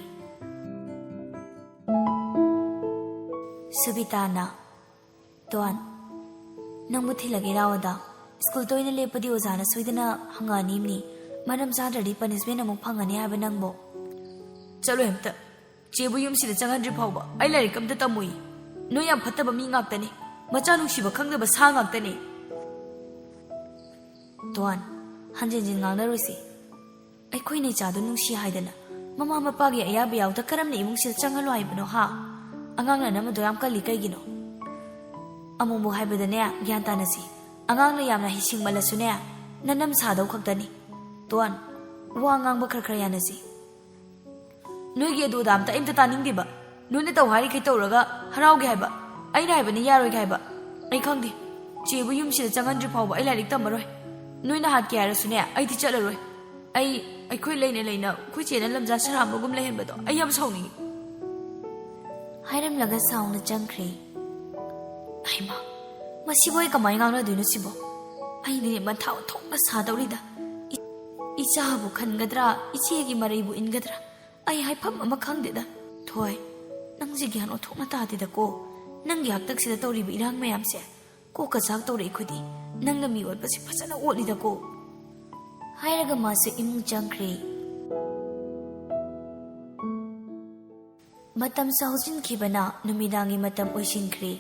ꯁꯨꯕꯤꯇꯥꯅ, "ꯇꯣꯟ, ꯅꯪꯕꯨ ꯊꯤꯜꯂꯒꯦ ꯂꯥꯛꯑꯣꯗ꯫ ꯁ꯭ꯀꯨꯜ ꯇꯣꯏꯅ ꯂꯦꯞꯄꯗꯤ ꯑꯣꯖꯥꯅ ꯁꯣꯏꯗꯅ ꯍꯪꯉꯛꯑꯅꯤꯝꯅꯤ꯫ ꯃꯔꯝ ꯆꯥꯗ꯭ꯔꯗꯤ ꯄꯅꯤꯁꯃꯦꯟ ꯑꯃꯨꯛ ꯐꯪꯉꯅꯤ ꯍꯥꯏꯕ ꯅꯪꯕꯣ?" "ꯆꯠꯂꯣꯏ ꯑꯝꯇ꯫ ꯆꯦꯕꯨ ꯌꯨꯝꯁꯤꯗ ꯆꯪꯍꯟꯗ꯭ꯔꯤ ꯐꯥꯎꯕ ꯑꯩ ꯂꯥꯏꯔꯤꯛ ꯑꯝꯇ ꯇꯝꯃꯣꯏ꯫ ꯅꯣꯏ ꯌꯥꯝ ꯐꯠꯇꯕ ꯃꯤ ꯉꯥꯛꯇꯅꯤ꯫ ꯃꯆꯥ ꯅꯨꯡꯁꯤꯕ ꯈꯪꯗꯕ ꯁꯥ ꯉꯥꯛꯇꯅꯤ꯫" "ꯇꯣꯟ, ꯍꯟꯖꯤꯟ ꯍꯟꯖꯤꯟ ꯉꯥꯡꯅꯔꯣꯏꯁꯤ꯫ ꯑꯩꯈꯣꯏꯅ ꯏꯆꯥꯗꯣ ꯅꯨꯡꯁꯤ ꯍꯥꯏꯗꯅ ꯃꯃꯥ ꯃꯄꯥꯒꯤ ꯑꯌꯥꯕ ꯌꯥꯎꯗ ꯀꯔꯝꯅ ꯏꯃꯨꯡꯁꯤꯗ ꯆꯪꯍꯜꯂꯣ ꯍꯥꯏꯕꯅꯣ, ꯍꯥ? ꯑꯉꯥꯡꯅ ꯅꯝꯃꯗꯣ ꯌꯥꯝ ꯀꯜꯂꯤ ꯀꯩꯒꯤꯅꯣ? ꯑꯃꯨꯛꯃꯨꯛ ꯍꯥꯏꯕꯗꯅꯦ, ꯒ꯭ꯌꯥꯟ ꯇꯥꯅꯁꯤ꯫ ꯑꯉꯥꯡꯅ ꯌꯥꯝꯅ ꯍꯩꯁꯤꯡꯃꯜꯂꯁꯨꯅꯦ, ꯅꯅꯝ ꯁꯥꯗꯧ ꯈꯛꯇꯅꯤ꯫ ꯇꯣꯟ, ꯋꯥ ꯉꯥꯡꯕ ꯈꯔ ꯈꯔ ꯌꯥꯅꯁꯤ꯫ ꯅꯣꯏꯒꯤ ꯑꯗꯨ ꯑꯗꯥ ꯑꯝꯇ ꯑꯩ ꯑꯝꯇ ꯇꯥꯅꯤꯡꯗꯦꯕ꯫ ꯅꯣꯏꯅ ꯇꯧ ꯍꯥꯏꯔꯤꯈꯩ ꯇꯧꯔꯒ ꯍꯔꯥꯎꯒꯦ ꯍꯥꯏꯕ, ꯑꯩꯅ ꯍꯥꯏꯕꯅ ꯌꯥꯔꯣꯏꯒꯦ ꯍꯥꯏꯕ꯫ ꯑꯩ ꯈꯪꯗꯦ꯫ ꯆꯦꯕꯨ ꯌꯨꯝꯁꯤꯗ ꯆꯪꯍꯟꯗ꯭ꯔꯤ ꯐꯥꯎꯕ ꯑꯩ ꯂꯥꯏꯔꯤꯛ ꯇꯝꯃꯔꯣꯏ꯫ ꯅꯣꯏꯅ ꯍꯥꯠꯀꯦ ꯍꯥꯏꯔꯁꯨꯅꯦ, ꯑꯩꯗꯤ ꯆꯠꯂꯔꯣꯏ꯫ ꯑꯩ, ꯑꯩꯈꯣꯏ ꯂꯩꯅ ꯂꯩꯅ ꯑꯩꯈꯣꯏ ꯆꯦꯅ ꯂꯝꯖꯥ ꯁꯔꯥꯝꯕꯒꯨꯝ ꯂꯩꯍꯟꯕꯗꯣ ꯑꯩ ꯌꯥꯝ ꯁꯥꯎꯅꯤꯡꯉꯤ꯫" ꯍꯥꯏꯔꯝꯂꯒ ꯁꯥꯎꯅ ꯆꯪꯈ꯭ꯔꯦ꯫ ꯍꯩꯃꯥ, ꯃꯁꯤꯕꯨ ꯑꯩ ꯀꯃꯥꯏꯅ ꯉꯥꯡꯅꯗꯣꯏꯅꯣ ꯁꯤꯕꯣ? ꯑꯩꯗꯤꯅꯦ ꯃꯊꯥ ꯑꯣꯟꯊꯣꯛꯅ ꯁꯥꯗꯧꯔꯤꯗ꯫ ꯏ-, ꯏꯆꯥꯕꯨ ꯈꯟꯒꯗ꯭ꯔꯥ, ꯏꯆꯦꯒꯤ ꯃꯔꯩꯕꯨ ꯏꯟꯒꯗ꯭ꯔꯥ? ꯑꯩ ꯍꯥꯏꯐꯝ ꯑꯃ ꯈꯪꯗꯦꯗ꯫ ꯊꯣꯏ, ꯅꯪꯁꯦ ꯒ꯭ꯌꯥꯟ ꯑꯣꯟꯊꯣꯛꯅ ꯇꯥꯗꯦꯗꯀꯣ꯫ ꯅꯪꯒꯤ ꯍꯥꯛꯇꯛꯁꯤꯗ ꯇꯧꯔꯤꯕ ꯏꯔꯥꯡ ꯃꯌꯥꯝꯁꯦ꯫ ꯀꯣꯛꯀ ꯆꯥꯛ ꯇꯧꯔꯦ ꯑꯩꯈꯣꯏꯗꯤ꯫ ꯅꯪꯅ ꯃꯤ ꯑꯣꯠꯄꯁꯤ ꯐꯖꯅ ꯑꯣꯠꯂꯤꯗꯀꯣ꯫ ꯍꯥꯏꯔꯒ ꯃꯥꯁꯨ ꯏꯃꯨꯡ ꯆꯪꯈ꯭ꯔꯦ꯫ ꯃꯇꯝꯁꯨ ꯍꯧꯖꯤꯟꯈꯤꯕꯅ ꯅꯨꯃꯤꯗꯥꯡꯒꯤ ꯃꯇꯝ ꯑꯣꯏꯁꯤꯟꯈ꯭ꯔꯦ꯫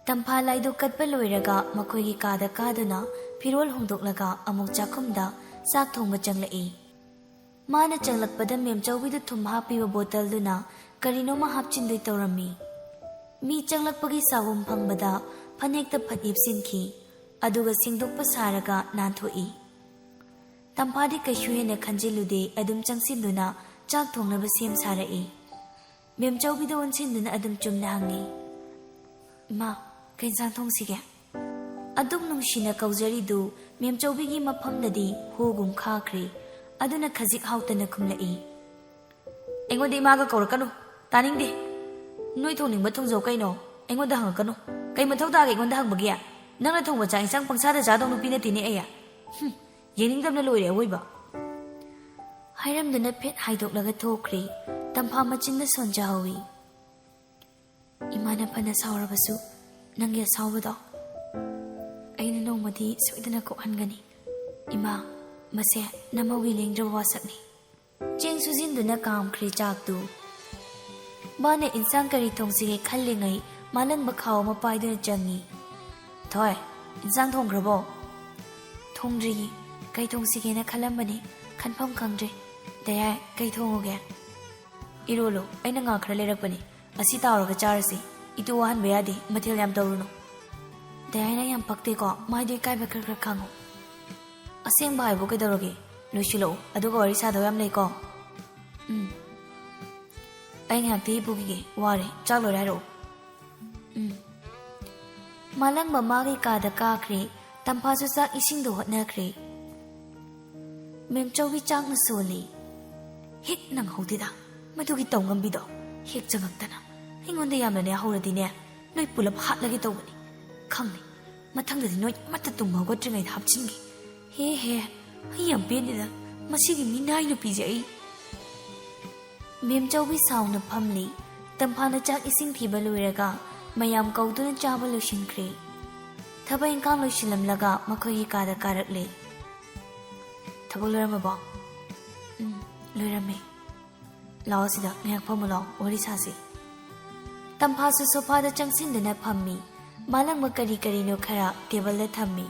ꯇꯝꯐꯥ ꯂꯥꯏꯗꯨ ꯀꯠꯄ ꯂꯣꯏꯔꯒ ꯃꯈꯣꯏꯒꯤ ꯀꯥꯗ ꯀꯥꯗꯨꯅ ꯐꯤꯔꯣꯜ ꯍꯣꯡꯗꯣꯛꯂꯒ ꯑꯃꯨꯛ ꯆꯥꯛꯈꯨꯝꯗ ꯆꯥꯛ ꯊꯣꯡꯕ ꯆꯪꯂꯛꯏ꯫ ꯃꯥꯅ ꯆꯪꯂꯛꯄꯗ ꯃꯦꯝꯆꯧꯕꯤꯗꯨ ꯊꯨꯝ ꯍꯥꯞꯄꯤꯕ ꯕꯣꯇꯜꯗꯨꯅ ꯀꯔꯤꯅꯣꯃ ꯍꯥꯞꯆꯤꯟꯗꯣꯏ ꯇꯧꯔꯝꯃꯤ꯫ ꯃꯤ ꯆꯪꯂꯛꯄꯒꯤ ꯁꯥꯎꯍꯨꯝ ꯐꯪꯕꯗ ꯐꯅꯦꯛꯇ ꯐꯠ ꯌꯦꯞꯁꯤꯟꯈꯤ, ꯑꯗꯨꯒ ꯁꯦꯡꯗꯣꯛꯄ ꯁꯥꯔꯒ ꯅꯥꯟꯊꯣꯛꯏ꯫ ꯇꯝꯐꯥꯗꯤ ꯀꯩꯁꯨ ꯍꯦꯟꯅ ꯈꯟꯖꯤꯜꯂꯨꯗꯦ, ꯑꯗꯨꯝ ꯆꯪꯁꯤꯟꯗꯨꯅ ꯆꯥꯛ ꯊꯣꯡꯅꯕ ꯁꯦꯝ ꯁꯥꯔꯛꯏ꯫ ꯃꯦꯝꯆꯧꯕꯤꯗ ꯑꯣꯟꯁꯤꯟꯗꯨꯅ ꯑꯗꯨꯝ ꯆꯨꯝꯅ ꯍꯪꯉꯤ, "ꯏꯃꯥ, ꯀꯩ ꯏꯟꯁꯥꯡ ꯊꯣꯡꯁꯤꯒꯦ?" ꯑꯗꯨꯛ ꯅꯨꯡꯁꯤꯅ ꯀꯧꯖꯔꯤꯗꯨ ꯃꯦꯝꯆꯧꯕꯤꯒꯤ ꯃꯐꯝꯗꯗꯤ ꯍꯣꯒꯨꯝ ꯈꯥꯈ꯭ꯔꯦ꯫ ꯑꯗꯨꯅ ꯈꯖꯤꯛ ꯍꯥꯎꯇꯅ ꯈꯨꯝꯂꯛꯏ, ꯑꯩꯉꯣꯟꯗ ꯏꯃꯥꯒ ꯀꯧꯔꯛꯀꯅꯨ꯫ ꯇꯥꯅꯤꯡꯗꯦ꯫ ꯅꯣꯏ ꯊꯣꯡꯅꯤꯡꯕ ꯊꯣꯡꯖꯧ ꯀꯩꯅꯣ꯫ ꯑꯩꯉꯣꯟꯗ ꯍꯪꯉꯛꯀꯅꯨ꯫ ꯀꯩ ꯃꯊꯧ ꯇꯥꯒꯦ ꯑꯩꯉꯣꯟꯗ ꯍꯪꯕꯒꯤ? ꯅꯪꯅ ꯊꯣꯡꯕ ꯆꯥꯛ ꯏꯟꯁꯥꯡ ꯄꯪꯁꯥꯗ ꯆꯥꯗꯧ ꯅꯨꯄꯤ ꯅꯠꯇꯦꯅꯦ ꯑꯩ꯫ ꯍꯨꯝ, ꯌꯦꯡꯅꯤꯡꯗꯕꯅ ꯂꯣꯏꯔꯦ ꯑꯋꯣꯏꯕ꯫ ꯍꯥꯏꯔꯝꯗꯨꯅ ꯐꯦꯠ ꯍꯥꯏꯗꯣꯛꯂꯒ ꯊꯣꯛꯈ꯭ꯔꯦ꯫ ꯇꯝꯐꯥ ꯃꯆꯤꯟꯗ ꯁꯣꯟꯖꯍꯧꯏ꯫ "ꯏꯃꯥꯅ ꯐꯅ ꯁꯥꯎꯔꯕꯁꯨ, ꯅꯪꯒꯤ ꯑꯁꯥꯎꯕꯗꯣ ꯑꯩꯅ ꯅꯣꯡꯃꯗꯤ ꯁꯣꯏꯗꯅ ꯀꯣꯛꯍꯟꯒꯅꯤ꯫ ꯏꯃꯥ, ꯃꯁꯦ ꯅꯃꯧꯒꯤ ꯂꯦꯡꯗ꯭ꯔꯕ ꯋꯥꯁꯛꯅꯤ꯫" ꯆꯦꯡ ꯁꯨꯖꯤꯟꯗꯨꯅ ꯀꯥꯝꯈ꯭ꯔꯦ ꯆꯥꯛꯇꯨ꯫ ꯃꯥꯅ ꯏꯟꯁꯥꯡ ꯀꯔꯤ ꯊꯣꯡꯁꯤꯒꯦ ꯈꯜꯂꯤꯉꯩ, ꯃꯥꯂꯪꯕ ꯈꯥꯎ ꯑꯃ ꯄꯥꯏꯗꯨꯅ ꯆꯪꯉꯤ꯫ "ꯊꯣꯏ, ꯏꯟꯁꯥꯡ ꯊꯣꯡꯈ꯭ꯔꯕꯣ?" "ꯊꯣꯡꯗ꯭ꯔꯤꯌꯦ꯫ ꯀꯩ ꯊꯣꯡꯁꯤꯒꯦꯅ ꯈꯜꯂꯝꯕꯅꯤ꯫ ꯈꯟꯐꯝ ꯈꯪꯗ꯭ꯔꯦ꯫ ꯗꯌꯥꯏ, ꯀꯩ ꯊꯣꯡꯉꯨꯒꯦ?" "ꯏꯔꯣꯜꯂꯣ, ꯑꯩꯅ ꯉꯥ ꯈꯔ ꯂꯩꯔꯛꯄꯅꯤ꯫ ꯑꯁꯤ ꯇꯥꯎꯔꯒ ꯆꯥꯔꯁꯤ꯫ ꯏꯇꯨ ꯋꯥꯍꯟꯕ ꯌꯥꯗꯦ, ꯃꯊꯦꯜ ꯌꯥꯝ ꯇꯧꯔꯨꯅꯨ꯫" "ꯗꯌꯥꯏ, ꯅꯪ ꯌꯥꯝ ꯄꯛꯇꯦꯀꯣ, ꯃꯥꯏꯗꯣ ꯏꯀꯥꯏꯕ ꯈꯔ ꯈꯔ ꯈꯪꯉꯨ꯫" "ꯑꯁꯦꯡꯕ ꯍꯥꯏꯕꯨ ꯀꯩꯗꯧꯔꯒꯦ? ꯂꯣꯏꯁꯤꯜꯂꯛꯑꯣ, ꯑꯗꯨꯒ ꯋꯥꯔꯤ ꯁꯥꯗꯧ ꯌꯥꯝ ꯂꯩꯀꯣ꯫" "ꯎꯝ꯫ ꯑꯩ ꯉꯥꯏꯍꯥꯛꯇꯤ ꯍꯤꯞꯄꯨꯈꯤꯒꯦ, ꯋꯥꯔꯦ꯫ ꯆꯥꯛ ꯂꯣꯏꯔꯦ ꯍꯥꯏꯔꯛꯑꯣ꯫" "ꯎꯝ꯫" ꯃꯥꯂꯪꯕ ꯃꯥꯒꯤ ꯀꯥꯗ ꯀꯥꯈ꯭ꯔꯦ꯫ ꯇꯝꯐꯥꯁꯨ ꯆꯥꯛ ꯏꯁꯤꯡꯗꯨ ꯍꯣꯠꯅꯈ꯭ꯔꯦ꯫ ꯃꯦꯝꯆꯧꯒꯤ ꯆꯥꯛꯅ ꯁꯣꯜꯂꯤ꯫ ꯍꯦꯛ ꯅꯪꯍꯧꯗꯦꯗ, ꯃꯗꯨꯒꯤ ꯇꯧꯉꯝꯕꯤꯗꯣ꯫ ꯍꯦꯛ ꯆꯪꯉꯛꯇꯅ꯫ ꯑꯩꯉꯣꯟꯗ ꯌꯥꯝꯅꯅꯦ ꯍꯧꯔꯗꯤꯅꯦ, ꯅꯣꯏ ꯄꯨꯂꯞ ꯍꯥꯠꯂꯒꯦ ꯇꯧꯕꯅꯤ꯫ ꯈꯪꯅꯤ, ꯃꯊꯪꯗꯗꯤ ꯅꯣꯏ ꯑꯃꯠꯇ ꯇꯨꯝꯕ ꯍꯧꯒꯠꯇ꯭ꯔꯤꯉꯩꯗ ꯍꯥꯞꯆꯤꯟꯒꯦ꯫ ꯍꯦ ꯍꯦ, ꯑꯩ ꯌꯥꯝ ꯄꯦꯟꯗꯦꯗ ꯃꯁꯤꯒꯤ ꯃꯤꯅꯥꯏ ꯅꯨꯄꯤꯁꯦ ꯑꯩ꯫ ꯃꯦꯝꯆꯧꯕꯤ ꯁꯥꯎꯅ ꯐꯝꯂꯤ꯫ ꯇꯝꯐꯥꯅ ꯆꯥꯛ ꯏꯁꯤꯡ ꯊꯤꯕ ꯂꯣꯏꯔꯒ ꯃꯌꯥꯝ ꯀꯧꯗꯨꯅ ꯆꯥꯕ ꯂꯣꯏꯁꯤꯟꯈ꯭ꯔꯦ꯫ ꯊꯕꯛ ꯏꯪꯈꯥꯡ ꯂꯣꯏꯁꯤꯜꯂꯝꯂꯒ ꯃꯈꯣꯏꯒꯤ ꯀꯥꯗ ꯀꯥꯔꯛꯂꯦ꯫ "ꯊꯕꯛ ꯂꯣꯏꯔꯝꯃꯕꯣ?" "ꯎꯝ, ꯂꯣꯏꯔꯝꯃꯦ꯫" "ꯂꯥꯛꯑꯣ ꯁꯤꯗ, ꯉꯥꯏꯍꯥꯛ ꯐꯝꯃꯨ ꯂꯥꯛꯑꯣ, ꯋꯥꯔꯤ ꯁꯥꯁꯤ꯫" ꯇꯝꯐꯥꯁꯨ ꯁꯣꯐꯥꯗ ꯆꯪꯁꯤꯟꯗꯨꯅ ꯐꯝꯃꯤ꯫ ꯃꯥꯂꯪꯕ ꯀꯔꯤ ꯀꯔꯤꯅꯣ ꯈꯔ ꯇꯦꯕꯜꯗ ꯊꯝꯃꯤ꯫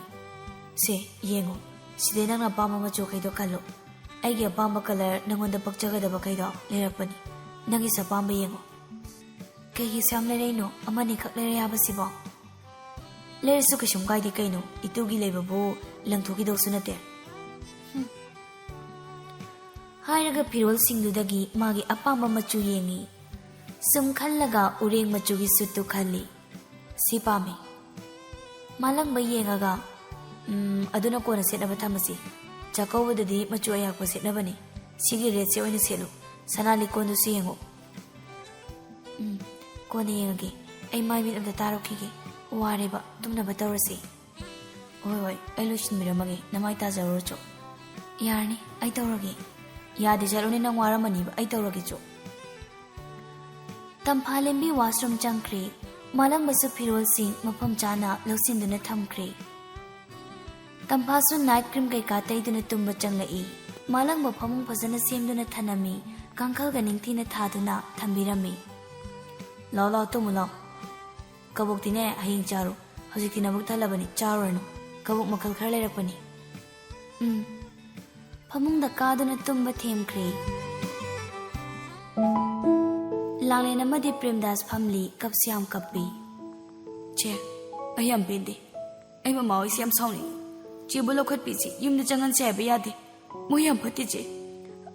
"ꯁꯦ, ꯌꯦꯡꯉꯨ꯫ ꯁꯤꯗꯩ ꯅꯪꯅ ꯑꯄꯥꯝꯕ ꯃꯆꯨꯈꯩꯗꯣ ꯈꯜꯂꯨ꯫ ꯑꯩꯒꯤ ꯑꯄꯥꯝꯕ ꯀꯂꯔ, ꯅꯪꯉꯣꯟꯗ ꯄꯛꯆꯒꯗꯕꯈꯩꯗꯣ ꯂꯩꯔꯛꯄꯅꯤ꯫ ꯅꯪꯒꯤꯁꯨ ꯑꯄꯥꯝꯕ ꯌꯦꯡꯉꯨ꯫" "ꯀꯩꯒꯤ ꯁꯨꯌꯥꯝ ꯂꯩꯔꯛꯏꯅꯣ? ꯑꯃꯅꯤꯈꯛ ꯂꯩꯔꯛꯑꯦ ꯍꯥꯏꯕꯁꯤꯕꯣ?" "ꯂꯩꯔꯁꯨ ꯀꯩꯁꯨꯝ ꯀꯥꯏꯗꯦ ꯀꯩꯅꯣ, ꯏꯇꯨꯒꯤ ꯂꯩꯕꯕꯨ ꯂꯪꯊꯣꯛꯈꯤꯗꯧꯁꯨ ꯅꯠꯇꯦ꯫" ꯍꯨꯝ꯫ ꯍꯥꯏꯔꯒ ꯐꯤꯔꯣꯜꯁꯤꯡꯗꯨꯗꯒꯤ ꯃꯥꯒꯤ ꯑꯄꯥꯝꯕ ꯃꯆꯨ ꯌꯦꯡꯉꯤ꯫ ꯁꯨꯝ ꯈꯜꯂꯒ ꯎꯔꯦꯡ ꯃꯆꯨꯒꯤ ꯁꯨꯠꯇꯨ ꯈꯜꯂꯤ꯫ "ꯁꯤ ꯄꯥꯝꯃꯤ꯫" ꯃꯥꯂꯪꯕ ꯌꯦꯡꯉꯒ, "ꯎꯝ, ꯑꯗꯨꯅ ꯀꯣꯟꯅ ꯁꯦꯠꯅꯕ ꯊꯝꯃꯁꯤ꯫ ꯆꯥꯛꯀꯧꯕꯗꯗꯤ ꯃꯆꯨ ꯑꯌꯥꯛꯄ ꯁꯦꯠꯅꯕꯅꯤ꯫ ꯁꯤꯒꯤ ꯔꯦꯗꯁꯦ ꯑꯣꯏꯅ ꯁꯦꯠꯂꯨ꯫ ꯁꯅꯥ ꯂꯤꯛꯀꯣꯟꯗꯨꯁꯨ ꯌꯦꯡꯉꯣ꯫ ꯎꯝ, ꯀꯣꯟꯅ ꯌꯦꯡꯉꯒꯦ꯫ ꯑꯩ ꯃꯥꯏ ꯃꯤꯠ ꯑꯝꯇ ꯇꯥꯔꯨꯈꯤꯒꯦ꯫ ꯋꯥꯔꯦꯕ, ꯇꯨꯝꯅꯕ ꯇꯧꯔꯁꯤ꯫ ꯍꯣꯏ, ꯍꯣꯏ, ꯑꯩ ꯂꯣꯏꯁꯤꯟꯕꯤꯔꯝꯃꯒꯦ꯫ ꯅꯃꯥꯏ ꯇꯥꯖꯔꯨꯔꯣ, ꯆꯣ꯫ ꯌꯥꯔꯅꯤ, ꯑꯩ ꯇꯧꯔꯒꯦ꯫ ꯌꯥꯗꯦ, ꯆꯠꯂꯨꯅꯦ, ꯅꯪ ꯋꯥꯔꯝꯃꯅꯤꯕ꯫ ꯑꯩ ꯇꯧꯔꯒꯦ, ꯆꯣ꯫ ꯇꯝꯐꯥꯂꯦꯝꯕꯤ washroom ꯆꯪꯈ꯭ꯔꯦ꯫ ꯃꯥꯂꯪꯕꯁꯨ ꯐꯤꯔꯣꯜꯁꯤꯡ ꯃꯐꯝ ꯆꯥꯅ ꯂꯧꯁꯤꯟꯗꯨꯅ ꯊꯝꯈ꯭ꯔꯦ꯫ ꯇꯝꯐꯥꯁꯨ night cream ꯀꯩꯀꯥ ꯇꯩꯗꯨꯅ ꯇꯨꯝꯕ ꯆꯪꯂꯛꯏ꯫ ꯃꯥꯂꯪꯕ ꯐꯃꯨꯡ ꯐꯖꯅ ꯁꯦꯝꯗꯨꯅ ꯊꯅꯝꯃꯤ꯫ ꯀꯥꯡꯈꯜꯒ ꯅꯤꯡꯊꯤꯅ ꯊꯥꯗꯨꯅ ꯊꯝꯕꯤꯔꯝꯃꯤ꯫ ꯂꯥꯎ, ꯂꯥꯎ, ꯇꯨꯝꯃꯨ ꯂꯥꯎ꯫ ꯀꯕꯣꯛꯇꯤꯅꯦ, ꯍꯌꯦꯡ ꯆꯥꯔꯣ꯫ ꯍꯧꯖꯤꯛꯇꯤ ꯅꯕꯨꯛ ꯊꯜꯂꯕꯅꯤ, ꯆꯥꯔꯨꯔꯅꯨ꯫ ꯀꯕꯣꯛ ꯃꯈꯜ ꯈꯔ ꯂꯩꯔꯛꯄꯅꯤ꯫ ꯎꯝ꯫ ꯐꯃꯨꯡꯗ ꯀꯥꯗꯨꯅ ꯇꯨꯝꯕ ꯊꯦꯝꯈ꯭ꯔꯦ꯫ ꯂꯥꯡꯂꯦꯟ ꯑꯃꯗꯤ ꯄ꯭ꯔꯦꯝꯗꯥꯁ ꯐꯝꯂꯤ, ꯀꯞꯁꯨ ꯌꯥꯝ ꯀꯞꯄꯤ꯫ ꯆꯦ, ꯑꯩ ꯌꯥꯝ ꯄꯦꯟꯗꯦ꯫ ꯑꯩ ꯃꯃꯥ ꯍꯣꯏꯁꯦ ꯌꯥꯝ ꯁꯥꯎꯅꯤꯡꯉꯤ꯫ ꯆꯦꯕꯨ ꯂꯧꯈꯠꯄꯤꯁꯤ, ꯌꯨꯝꯗ ꯆꯪꯍꯟꯁꯦ ꯍꯥꯏꯕ ꯌꯥꯗꯦ꯫ ꯃꯣꯏ ꯌꯥꯝ ꯐꯠꯇꯦ, ꯆꯦ꯫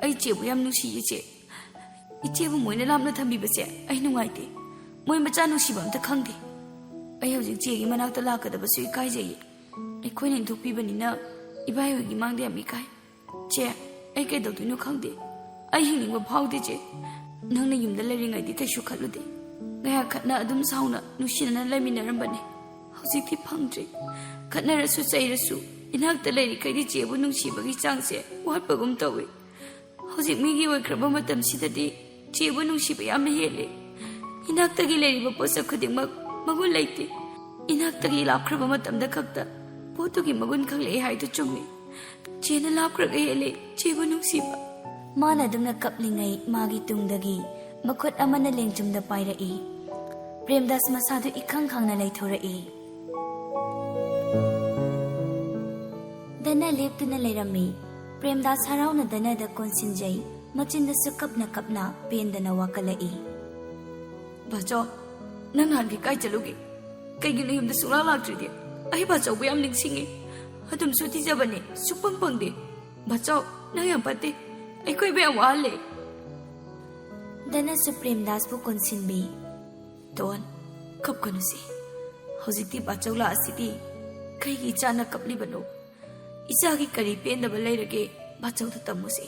ꯑꯩ ꯆꯦꯕꯨ ꯌꯥꯝ ꯅꯨꯡꯁꯤꯌꯦ, ꯆꯦ꯫ ꯏꯆꯦꯕꯨ ꯃꯣꯏꯅ ꯂꯥꯞꯅ ꯊꯝꯕꯤꯕꯁꯦ ꯑꯩ ꯅꯨꯡꯉꯥꯏꯇꯦ꯫ ꯃꯣꯏ ꯃꯆꯥ ꯅꯨꯡꯁꯤꯕ ꯑꯝꯇ ꯈꯪꯗꯦ꯫ ꯑꯩ ꯍꯧꯖꯤꯛ ꯆꯦꯒꯤ ꯃꯅꯥꯛꯇ ꯂꯥꯛꯀꯗꯕꯁꯨ ꯏꯀꯥꯏꯖꯩꯌꯦ꯫ ꯑꯩꯈꯣꯏꯅ ꯏꯟꯊꯣꯛꯄꯤꯕꯅꯤꯅ ꯏꯕꯥꯏ ꯍꯣꯏꯒꯤ ꯃꯥꯡꯗ ꯌꯥꯝ ꯏꯀꯥꯏ꯫ ꯆꯦ, ꯑꯩ ꯀꯩꯗꯧꯗꯣꯏꯅꯣ ꯈꯪꯗꯦ꯫ ꯑꯩ ꯍꯤꯡꯅꯤꯡꯕ ꯐꯥꯎꯗꯦ, ꯆꯦ꯫ ꯅꯪꯅ ꯌꯨꯝꯗ ꯂꯩꯔꯤꯉꯩꯗꯤ ꯀꯩꯁꯨ ꯈꯜꯂꯨꯗꯦ꯫ ꯉꯥꯏꯍꯥꯛ ꯈꯠꯅ ꯑꯗꯨꯝ ꯁꯥꯎꯅ ꯅꯨꯡꯁꯤꯅꯅ ꯂꯩꯃꯤꯟꯅꯔꯝꯕꯅꯦ꯫ ꯍꯧꯖꯤꯛꯇꯤ ꯐꯪꯗ꯭ꯔꯦ꯫ ꯈꯠꯅꯔꯁꯨ ꯆꯩꯔꯁꯨ ꯏꯅꯥꯛꯇ ꯂꯩꯔꯤꯈꯩꯗꯤ ꯆꯦꯕꯨ ꯅꯨꯡꯁꯤꯕꯒꯤ ꯆꯥꯡꯁꯦ ꯋꯥꯠꯄꯒꯨꯝ ꯇꯧꯏ꯫ ꯍꯧꯖꯤꯛ ꯃꯤꯒꯤ ꯑꯣꯏꯈ꯭ꯔꯕ ꯃꯇꯝꯁꯤꯗꯗꯤ ꯆꯦꯕꯨ ꯅꯨꯡꯁꯤꯕ ꯌꯥꯝꯅ ꯍꯦꯜꯂꯦ꯫ ꯏꯅꯥꯛꯇꯒꯤ ꯂꯩꯔꯤꯕ ꯄꯣꯠꯁꯛ ꯈꯨꯗꯤꯡꯃꯛ ꯃꯒꯨꯟ ꯂꯩꯇꯦ꯫ ꯏꯅꯥꯛꯇꯒꯤ ꯂꯥꯞꯈ꯭ꯔꯕ ꯃꯇꯝꯗ ꯈꯛꯇ ꯄꯣꯠꯇꯨꯒꯤ ꯃꯒꯨꯟ ꯈꯪꯂꯛꯑꯦ ꯍꯥꯏꯗꯨ ꯆꯨꯝꯃꯤ꯫ ꯆꯦꯅ ꯂꯥꯞꯈ꯭ꯔꯒ ꯍꯦꯜꯂꯦ ꯆꯦꯕꯨ ꯅꯨꯡꯁꯤꯕ꯫ ꯃꯥꯅ ꯑꯗꯨꯝꯅ ꯀꯞꯂꯤꯉꯩ ꯃꯥꯒꯤ ꯇꯨꯡꯗꯒꯤ ꯃꯈꯨꯠ ꯑꯃꯅ ꯂꯦꯡꯖꯨꯝꯗ ꯄꯥꯏꯔꯛꯏ꯫ ꯄ꯭ꯔꯦꯝꯗꯥꯁ ꯃꯁꯥꯗꯨ ꯏꯈꯪ ꯈꯪꯅ ꯂꯩꯊꯣꯔꯛꯏ꯫ ꯗꯅ ꯂꯦꯞꯇꯨꯅ ꯂꯩꯔꯝꯃꯤ꯫ ꯄ꯭ꯔꯦꯝꯗꯥꯁ ꯍꯔꯥꯎꯅ ꯗꯅꯗ ꯀꯣꯟꯁꯤꯟꯖꯩ꯫ ꯃꯆꯤꯟꯗꯁꯨ ꯀꯞꯅ ꯀꯞꯅ ꯄꯦꯟꯗꯅ ꯋꯥꯀꯠꯂꯛꯏ꯫ ꯕꯥꯆꯧ, ꯅꯪ ꯅꯍꯥꯟꯗꯤ ꯀꯥꯏ ꯆꯠꯂꯨꯒꯦ? ꯀꯩꯒꯤꯅꯣ ꯌꯨꯝꯗ ꯁꯨꯡꯂꯥꯛ ꯂꯥꯛꯇ꯭ꯔꯤꯗꯤ? ꯑꯩ ꯕꯥꯆꯧꯕꯨ ꯌꯥꯝ ꯅꯤꯡꯁꯤꯡꯉꯤ꯫ ꯑꯗꯨꯝꯁꯨ ꯊꯤꯖꯕꯅꯦ, ꯁꯨꯛꯐꯪ ꯐꯪꯗꯦ꯫ ꯕꯥꯆꯧ, ꯅꯪ ꯌꯥꯝ ꯐꯠꯇꯦ꯫ ꯑꯩꯈꯣꯏꯕꯨ ꯌꯥꯝ ꯋꯥꯍꯜꯂꯦ꯫ ꯗꯅꯁꯨ ꯄ꯭ꯔꯦꯝꯗꯥꯁꯄꯨ ꯀꯣꯟꯁꯤꯟꯕꯤ꯫ ꯇꯣꯟ, ꯀꯞꯀꯅꯨꯁꯦ꯫ ꯍꯧꯖꯤꯛꯇꯤ ꯕꯥꯆꯧ ꯂꯥꯛꯑꯁꯤꯗꯤ꯫ ꯀꯩꯒꯤ ꯏꯆꯥꯅ ꯀꯞꯂꯤꯕꯅꯣ? ꯏꯆꯥꯒꯤ ꯀꯔꯤ ꯄꯦꯟꯗꯕ ꯂꯩꯔꯒꯦ? ꯕꯥꯆꯧꯗ ꯇꯝꯃꯨꯁꯦ꯫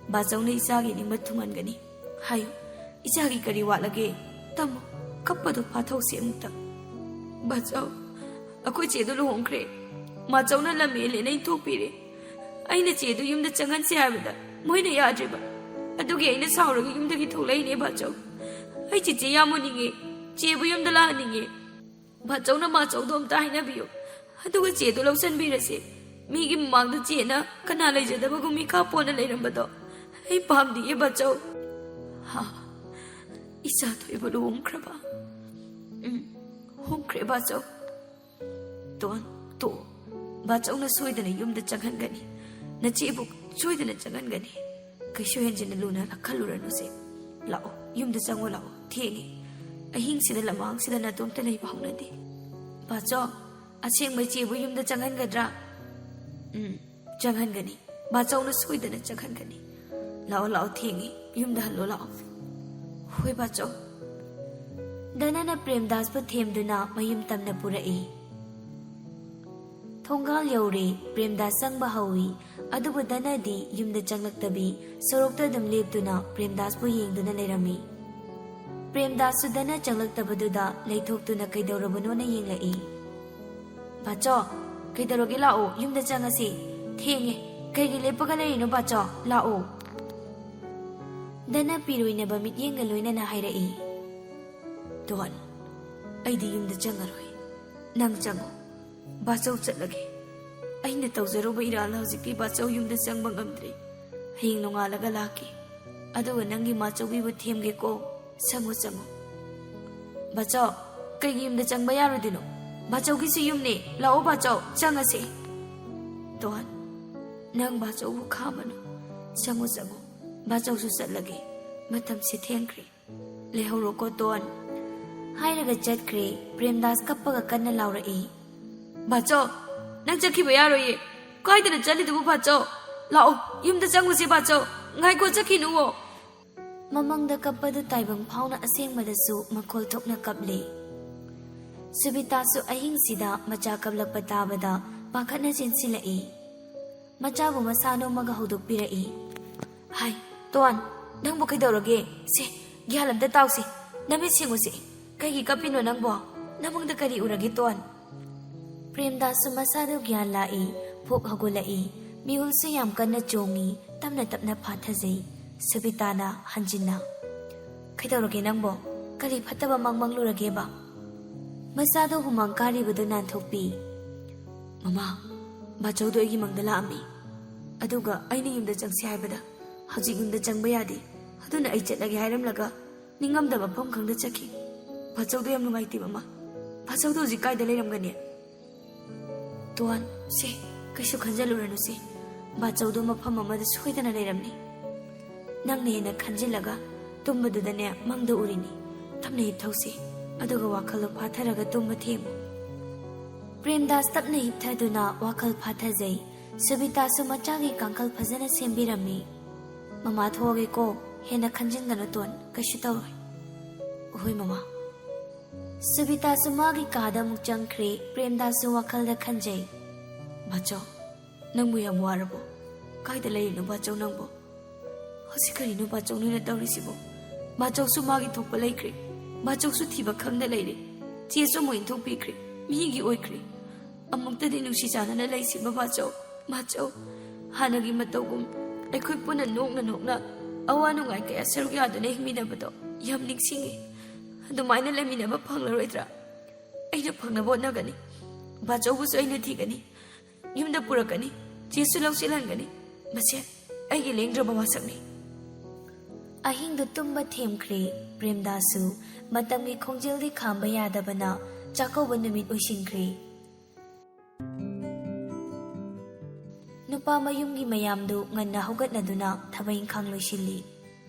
ꯕꯥꯆꯧꯅ ꯏꯆꯥꯒꯤ ꯅꯤꯡꯕ ꯊꯨꯡꯍꯟꯒꯅꯤ꯫ ꯍꯥꯏꯌꯨ, ꯏꯆꯥꯒꯤ ꯀꯔꯤ ꯋꯥꯠꯂꯒꯦ? ꯇꯝꯃꯨ, ꯀꯞꯄꯗꯣ ꯐꯥꯊꯧꯁꯤ ꯑꯃꯨꯛꯇ꯫ ꯕꯥꯆꯧ, ꯑꯩꯈꯣꯏ ꯆꯦꯗꯣ ꯂꯨꯍꯣꯡꯈ꯭ꯔꯦ꯫ ꯃꯥꯆꯧꯅ ꯂꯝ ꯍꯦꯜꯂꯦꯅ ꯏꯟꯊꯣꯛꯄꯤꯔꯦ꯫ ꯑꯩꯅ ꯆꯦꯗꯣ ꯌꯨꯝꯗ ꯆꯪꯍꯟꯁꯦ ꯍꯥꯏꯕꯗ ꯃꯣꯏꯅ ꯌꯥꯗ꯭ꯔꯤꯕ꯫ ꯑꯗꯨꯒꯤ ꯑꯩꯅ ꯁꯥꯎꯔꯒ ꯌꯨꯝꯗꯒꯤ ꯊꯣꯛꯂꯛꯏꯅꯦ ꯕꯥꯆꯧ꯫ ꯑꯩ ꯆꯤꯆꯦ ꯌꯥꯝ ꯎꯅꯤꯡꯉꯦ꯫ ꯆꯦꯕꯨ ꯌꯨꯝꯗ ꯂꯥꯛꯍꯟꯅꯤꯡꯉꯦ꯫ ꯕꯥꯆꯧꯅ ꯃꯥꯆꯧꯗꯣ ꯑꯝꯇ ꯍꯥꯏꯅꯕꯤꯌꯨ꯫ ꯑꯗꯨꯒ ꯆꯦꯗꯣ ꯂꯧꯁꯟꯕꯤꯔꯁꯦ꯫ ꯃꯤꯒꯤ ꯃꯃꯥꯡꯗ ꯆꯦꯅ ꯀꯅꯥ ꯂꯩꯖꯗꯕꯒꯨꯝ ꯃꯤꯈꯥ ꯄꯣꯟꯅ ꯂꯩꯔꯝꯕꯗꯣ ꯑꯩ ꯄꯥꯝꯗꯤꯌꯦ ꯕꯥꯆꯧ꯫ ꯍꯥ? ꯏꯆꯥ ꯊꯣꯏꯕ ꯂꯨꯍꯣꯡꯈ꯭ꯔꯕ? ꯎꯝ, ꯍꯣꯡꯈ꯭ꯔꯦ ꯕꯥꯆꯧ꯫ ꯇꯣꯟ, ꯇꯣꯛꯑꯣ꯫ ꯕꯥꯆꯧꯅ ꯁꯣꯏꯗꯅ ꯌꯨꯝꯗ ꯆꯪꯍꯟꯒꯅꯤ꯫ ꯅꯆꯦꯕꯨ ꯁꯣꯏꯗꯅ ꯆꯪꯍꯟꯒꯅꯤ꯫ ꯀꯩꯁꯨ ꯍꯦꯟꯖꯤꯟꯅ ꯂꯨꯅ ꯈꯜꯂꯨꯔꯅꯨꯁꯦ꯫ ꯂꯥꯛꯑꯣ, ꯌꯨꯝꯗ ꯆꯪꯉꯣ ꯂꯥꯛꯑꯣ꯫ ꯊꯦꯡꯉꯦ꯫ ꯑꯍꯤꯡꯁꯤꯗ ꯂꯃꯥꯡꯁꯤꯗ ꯅꯇꯣꯝꯇ ꯂꯩꯕ ꯍꯧꯅꯗꯦ꯫ ꯕꯥꯆꯧ, ꯑꯁꯦꯡꯕ ꯏꯆꯦꯕꯨ ꯌꯨꯝꯗ ꯆꯪꯍꯟꯒꯗ꯭ꯔꯥ? ꯎꯝ, ꯆꯪꯍꯟꯒꯅꯤ꯫ ꯕꯥꯆꯧꯅ ꯁꯣꯏꯗꯅ ꯆꯪꯍꯟꯒꯅꯤ꯫ ꯂꯥꯛꯑꯣ, ꯂꯥꯛꯑꯣ, ꯊꯦꯡꯉꯦ꯫ ꯌꯨꯝꯗ ꯍꯜꯂꯣ ꯂꯥꯛꯑꯣ꯫ ꯍꯣꯏ ꯕꯥꯆꯧ꯫ ꯗꯅꯅ ꯄ꯭ꯔꯦꯝꯗꯥꯁꯄꯨ ꯊꯦꯝꯗꯨꯅ ꯃꯌꯨꯝ ꯇꯝꯅ ꯄꯨꯔꯛꯏ꯫ ꯊꯣꯡꯒꯥꯜ ꯌꯧꯔꯦ꯫ ꯄ꯭ꯔꯦꯝꯗꯥꯁ ꯆꯪꯕ ꯍꯧꯏ꯫ ꯑꯗꯨꯕꯨ ꯗꯅꯗꯤ ꯌꯨꯝꯗ ꯆꯪꯂꯛꯇꯕꯤ ꯁꯣꯔꯣꯛꯇ ꯑꯗꯨꯝ ꯂꯦꯞꯇꯨꯅ ꯄ꯭ꯔꯦꯝꯗꯥꯁꯄꯨ ꯌꯦꯡꯗꯨꯅ ꯂꯩꯔꯝꯃꯤ꯫ ꯄ꯭ꯔꯦꯝꯗꯥꯁꯁꯨ ꯗꯅ ꯆꯪꯂꯛꯇꯕꯗꯨꯗ ꯂꯩꯊꯣꯛꯇꯨꯅ ꯀꯩꯗꯧꯔꯕꯅꯣꯅ ꯌꯦꯡꯂꯛꯏ꯫ ꯕꯥꯆꯧ, ꯀꯩꯗꯧꯔꯒꯦ? ꯂꯥꯛꯑꯣ, ꯌꯨꯝꯗ ꯆꯪꯉꯁꯤ꯫ ꯊꯦꯡꯉꯦ꯫ ꯀꯩꯒꯤ ꯂꯦꯞꯄꯒ ꯂꯩꯔꯤꯅꯣ ꯕꯥꯆꯧ? ꯂꯥꯛꯑꯣ꯫ ꯗꯅ ꯄꯤꯔꯣꯏꯅꯕ ꯃꯤꯠꯌꯦꯡꯒ ꯂꯣꯏꯅꯅ ꯍꯥꯏꯔꯛꯏ꯫ ꯇꯣꯟ, ꯑꯩꯗꯤ ꯌꯨꯝꯗ ꯆꯪꯉꯔꯣꯏ꯫ ꯅꯪ ꯆꯪꯉꯣ꯫ ꯕꯥꯆꯧ ꯆꯠꯂꯒꯦ꯫ ꯑꯩꯅ ꯇꯧꯖꯔꯨꯕ ꯏꯔꯥꯜ ꯍꯧꯖꯤꯛꯇꯤ ꯕꯥꯆꯧ ꯌꯨꯝꯗ ꯆꯪꯕ ꯉꯝꯗ꯭ꯔꯦ꯫ ꯍꯌꯦꯡ ꯅꯣꯡꯉꯥꯜꯂꯒ ꯂꯥꯛꯀꯦ꯫ ꯑꯗꯨꯒ ꯅꯪꯒꯤ ꯃꯥꯆꯧꯕꯤꯕꯨ ꯊꯦꯝꯒꯦꯀꯣ꯫ ꯆꯪꯉꯣ, ꯆꯪꯉꯣ꯫ ꯕꯥꯆꯧ, ꯀꯩꯒꯤ ꯌꯨꯝꯗ ꯆꯪꯕ ꯌꯥꯔꯣꯏꯗꯣꯏꯅꯣ? ꯕꯥꯆꯧꯒꯤꯁꯨ ꯌꯨꯝꯅꯦ꯫ ꯂꯥꯛꯑꯣ ꯕꯥꯆꯧ, ꯆꯪꯉꯁꯦ꯫ ꯇꯣꯟ, ꯅꯪ ꯕꯥꯆꯧꯕꯨ ꯈꯥꯝꯃꯅꯨ꯫ ꯆꯪꯉꯣ, ꯆꯪꯉꯣ꯫ ꯕꯥꯆꯧꯁꯨ ꯆꯠꯂꯒꯦ꯫ ꯃꯇꯝꯁꯦ ꯊꯦꯡꯈ꯭ꯔꯦ꯫ ꯂꯩꯍꯧꯔꯣꯀꯣ ꯇꯣꯟ꯫ ꯍꯥꯏꯔꯒ ꯆꯠꯈ꯭ꯔꯦ꯫ ꯄ꯭ꯔꯦꯝꯗꯥꯁ ꯀꯞꯄꯒ ꯀꯟꯅ ꯂꯥꯎꯔꯛꯏ꯫ ꯕꯥꯆꯧ, ꯅꯪ ꯆꯠꯈꯤꯕ ꯌꯥꯔꯣꯏꯌꯦ꯫ ꯀꯥꯏꯗꯅ ꯆꯠꯂꯤꯗꯨꯕꯨ ꯕꯥꯆꯧ? ꯂꯥꯛꯑꯣ, ꯌꯨꯝꯗ ꯆꯪꯉꯨꯁꯦ ꯕꯥꯆꯧ꯫ ꯉꯥꯏꯈꯣ, ꯆꯠꯈꯤꯅꯨꯋꯣ꯫ ꯃꯃꯪꯗ ꯀꯞꯄꯗꯨ ꯇꯥꯏꯕꯪ ꯐꯥꯎꯅ ꯑꯁꯦꯡꯕꯗꯁꯨ ꯃꯈꯣꯜ ꯊꯣꯛꯅ ꯀꯞꯂꯦ꯫ ꯁꯨꯕꯤꯇꯥꯁꯨ ꯑꯍꯤꯡꯁꯤꯗ ꯃꯆꯥ ꯀꯞꯂꯛꯄ ꯇꯥꯕꯗ ꯄꯥꯈꯠꯅ ꯆꯦꯟꯁꯤꯜꯂꯛꯏ꯫ ꯃꯆꯥꯕꯨ ꯃꯁꯥ ꯅꯣꯝꯃꯒ ꯍꯧꯗꯣꯛꯄꯤꯔꯛꯏ꯫ ꯍꯥꯏ, ꯇꯣꯟ, ꯅꯪꯕꯨ ꯀꯩꯗꯧꯔꯒꯦ? ꯁꯦ, ꯒ꯭ꯌꯥꯟ ꯑꯝꯇ ꯇꯥꯎꯁꯦ꯫ ꯅꯃꯤꯠ ꯁꯤꯡꯉꯨꯁꯦ꯫ ꯀꯩꯒꯤ ꯀꯞꯄꯤꯅꯣ ꯅꯪꯕꯣ? ꯅꯃꯪꯗ ꯀꯔꯤ ꯎꯔꯒꯦ, ꯇꯣꯟ? ꯄ꯭ꯔꯦꯝꯗꯥꯁꯁꯨ ꯃꯁꯥꯗꯨ ꯒ꯭ꯌꯥꯟ ꯂꯥꯛꯏ, ꯐꯨꯛ ꯍꯧꯒꯠꯂꯛꯏ, ꯃꯤꯍꯨꯜꯁꯨ ꯌꯥꯝ ꯀꯟꯅ ꯆꯣꯡꯉꯤ, ꯇꯞꯅ ꯇꯞꯅ ꯐꯥꯊꯖꯩ꯫ ꯁꯨꯕꯤꯇꯥꯅ ꯍꯟꯖꯤꯟꯅ, "ꯀꯩꯗꯧꯔꯒꯦ ꯅꯪꯕꯣ? ꯀꯔꯤ ꯐꯠꯇꯕ ꯃꯪ ꯃꯪꯂꯨꯔꯒꯦꯕ?" ꯃꯁꯥꯗꯣ ꯍꯨꯃꯥꯡ ꯀꯥꯔꯤꯕꯗꯨ ꯅꯥꯟꯊꯣꯛꯄꯤ꯫ "ꯃꯃꯥ, ꯕꯥꯆꯧꯗꯣ ꯑꯩꯒꯤ ꯃꯪꯗ ꯂꯥꯛꯑꯝꯃꯤ꯫ ꯑꯗꯨꯒ ꯑꯩꯅ ꯌꯨꯝꯗ ꯆꯪꯁꯤ ꯍꯥꯏꯕꯗ ꯍꯧꯖꯤꯛ ꯌꯨꯝꯗ ꯆꯪꯕ ꯌꯥꯗꯦ, ꯑꯗꯨꯅ ꯑꯩ ꯆꯠꯂꯒꯦ ꯍꯥꯏꯔꯝꯂꯒ ꯅꯤꯡꯉꯝꯗꯕ ꯃꯐꯝ ꯈꯪꯗ ꯆꯠꯈꯤ꯫ ꯕꯥꯆꯧꯗꯣ ꯌꯥꯝ ꯅꯨꯡꯉꯥꯏꯇꯦ, ꯃꯃꯥ꯫ ꯕꯥꯆꯧꯗꯣ ꯍꯧꯖꯤꯛ ꯀꯥꯏꯗ ꯂꯩꯔꯝꯒꯅꯤ?" "ꯇꯣꯟ, ꯁꯦ, ꯀꯩꯁꯨ ꯈꯟꯖꯜꯂꯨꯔꯅꯨꯁꯦ꯫ ꯕꯥꯆꯧꯗꯣ ꯃꯐꯝ ꯑꯃꯗ ꯁꯣꯏꯗꯅ ꯂꯩꯔꯝꯅꯤ꯫ ꯅꯪꯅ ꯍꯦꯟꯅ ꯈꯟꯖꯤꯜꯂꯒ ꯇꯨꯝꯕꯗꯨꯗꯅꯦ ꯃꯪꯗ ꯎꯔꯤꯅꯤ꯫ ꯇꯞꯅ ꯍꯤꯞꯊꯧꯁꯦ, ꯑꯗꯨꯒ ꯋꯥꯈꯜꯗꯣ ꯐꯥꯊꯔꯒ ꯇꯨꯝꯕ ꯊꯦꯝꯃꯨ꯫" ꯄ꯭ꯔꯦꯝꯗꯥꯁ ꯇꯞꯅ ꯍꯤꯞꯊꯗꯨꯅ ꯋꯥꯈꯜ ꯐꯥꯊꯖꯩ꯫ ꯁꯨꯕꯤꯇꯥꯁꯨ ꯃꯆꯥꯒꯤ ꯀꯥꯡꯈꯜ ꯐꯖꯅ ꯁꯦꯝꯕꯤꯔꯝꯃꯤ꯫ "ꯃꯃꯥ, ꯊꯣꯛꯑꯒꯦꯀꯣ꯫ ꯍꯦꯟꯅ ꯈꯟꯖꯤꯟꯒꯅꯨ, ꯇꯣꯟ꯫ ꯀꯩꯁꯨ ꯇꯧꯔꯣꯏ꯫" "ꯍꯣꯏ, ꯃꯃꯥ꯫" ꯁꯨꯕꯤꯇꯥꯁꯨ ꯃꯥꯒꯤ ꯀꯥꯗ ꯑꯃꯨꯛ ꯆꯪꯈ꯭ꯔꯦ꯫ ꯄ꯭ꯔꯦꯝꯗꯥꯁꯁꯨ ꯋꯥꯈꯜꯗ ꯈꯟꯖꯩ꯫ "ꯕꯥꯆꯧ, ꯅꯪꯕꯨ ꯌꯥꯝ ꯋꯥꯔꯕꯣ? ꯀꯥꯏꯗ ꯂꯩꯔꯤꯅꯣ ꯕꯥꯆꯧ ꯅꯪꯕꯣ? ꯍꯧꯖꯤꯛ ꯀꯔꯤꯅꯣ ꯕꯥꯆꯧ ꯅꯣꯏꯅ ꯇꯧꯔꯤꯁꯤꯕꯣ? ꯕꯥꯆꯧꯁꯨ ꯃꯥꯒꯤ ꯊꯣꯛꯄ ꯂꯩꯈ꯭ꯔꯦ꯫ ꯕꯥꯆꯧꯁꯨ ꯊꯤꯕ ꯈꯪꯗ ꯂꯩꯔꯦ꯫ ꯆꯦꯁꯨ ꯑꯃꯨꯛ ꯏꯟꯊꯣꯛꯄꯤꯈ꯭ꯔꯦ꯫ ꯃꯤꯒꯤ ꯑꯣꯏꯈ꯭ꯔꯦ꯫ ꯑꯃꯨꯛꯇꯗꯤ ꯅꯨꯡꯁꯤ ꯆꯥꯟꯅꯅ ꯂꯩꯁꯤ ꯕꯥꯆꯧ, ꯕꯥꯆꯧ꯫ ꯍꯥꯟꯅꯒꯤ ꯃꯇꯧꯒꯨꯝ ꯑꯩꯈꯣꯏ ꯄꯨꯟꯅ ꯅꯣꯛꯅ ꯅꯣꯛꯅ ꯑꯋꯥ ꯅꯨꯡꯉꯥꯏ ꯀꯌꯥ ꯁꯔꯨꯛ ꯌꯥꯗꯨꯅ ꯍꯤꯡꯃꯤꯟꯅꯕꯗꯣ ꯌꯥꯝ ꯅꯤꯡꯁꯤꯡꯉꯤ꯫ ꯑꯗꯨꯃꯥꯏꯅ ꯂꯩꯃꯤꯟꯅꯕ ꯐꯪꯂꯔꯣꯏꯗ꯭ꯔꯥ? ꯑꯩꯅ ꯐꯪꯅꯕ ꯍꯣꯠꯅꯒꯅꯤ꯫ ꯕꯥꯆꯧꯕꯨꯁꯨ ꯑꯩꯅ ꯊꯤꯒꯅꯤ꯫ ꯌꯨꯝꯗ ꯄꯨꯔꯛꯀꯅꯤ꯫ ꯆꯦꯁꯨ ꯂꯧꯁꯤꯜꯍꯟꯒꯅꯤ꯫ ꯃꯁꯦ ꯑꯩꯒꯤ ꯂꯦꯡꯗ꯭ꯔꯕ ꯋꯥꯁꯛꯅꯤ꯫" ꯑꯍꯤꯡꯗꯨ ꯇꯨꯝꯕ ꯊꯦꯝꯈ꯭ꯔꯦ꯫ ꯄ꯭ꯔꯦꯝꯗꯥꯁꯁꯨ ꯃꯇꯝꯒꯤ ꯈꯣꯡꯖꯦꯜꯗꯤ ꯈꯥꯝꯕ ꯌꯥꯗꯕꯅ ꯆꯥꯛꯀꯧꯕ ꯅꯨꯃꯤꯠ ꯑꯣꯏꯁꯤꯟꯈ꯭ꯔꯦ꯫ ꯅꯨꯄꯥ ꯃꯌꯨꯝꯒꯤ ꯃꯌꯥꯝꯗꯨ ꯉꯟꯅ ꯍꯧꯒꯠꯅꯗꯨꯅ ꯊꯕꯛ ꯏꯪꯈꯥꯡ ꯂꯣꯏꯁꯤꯜꯂꯤ꯫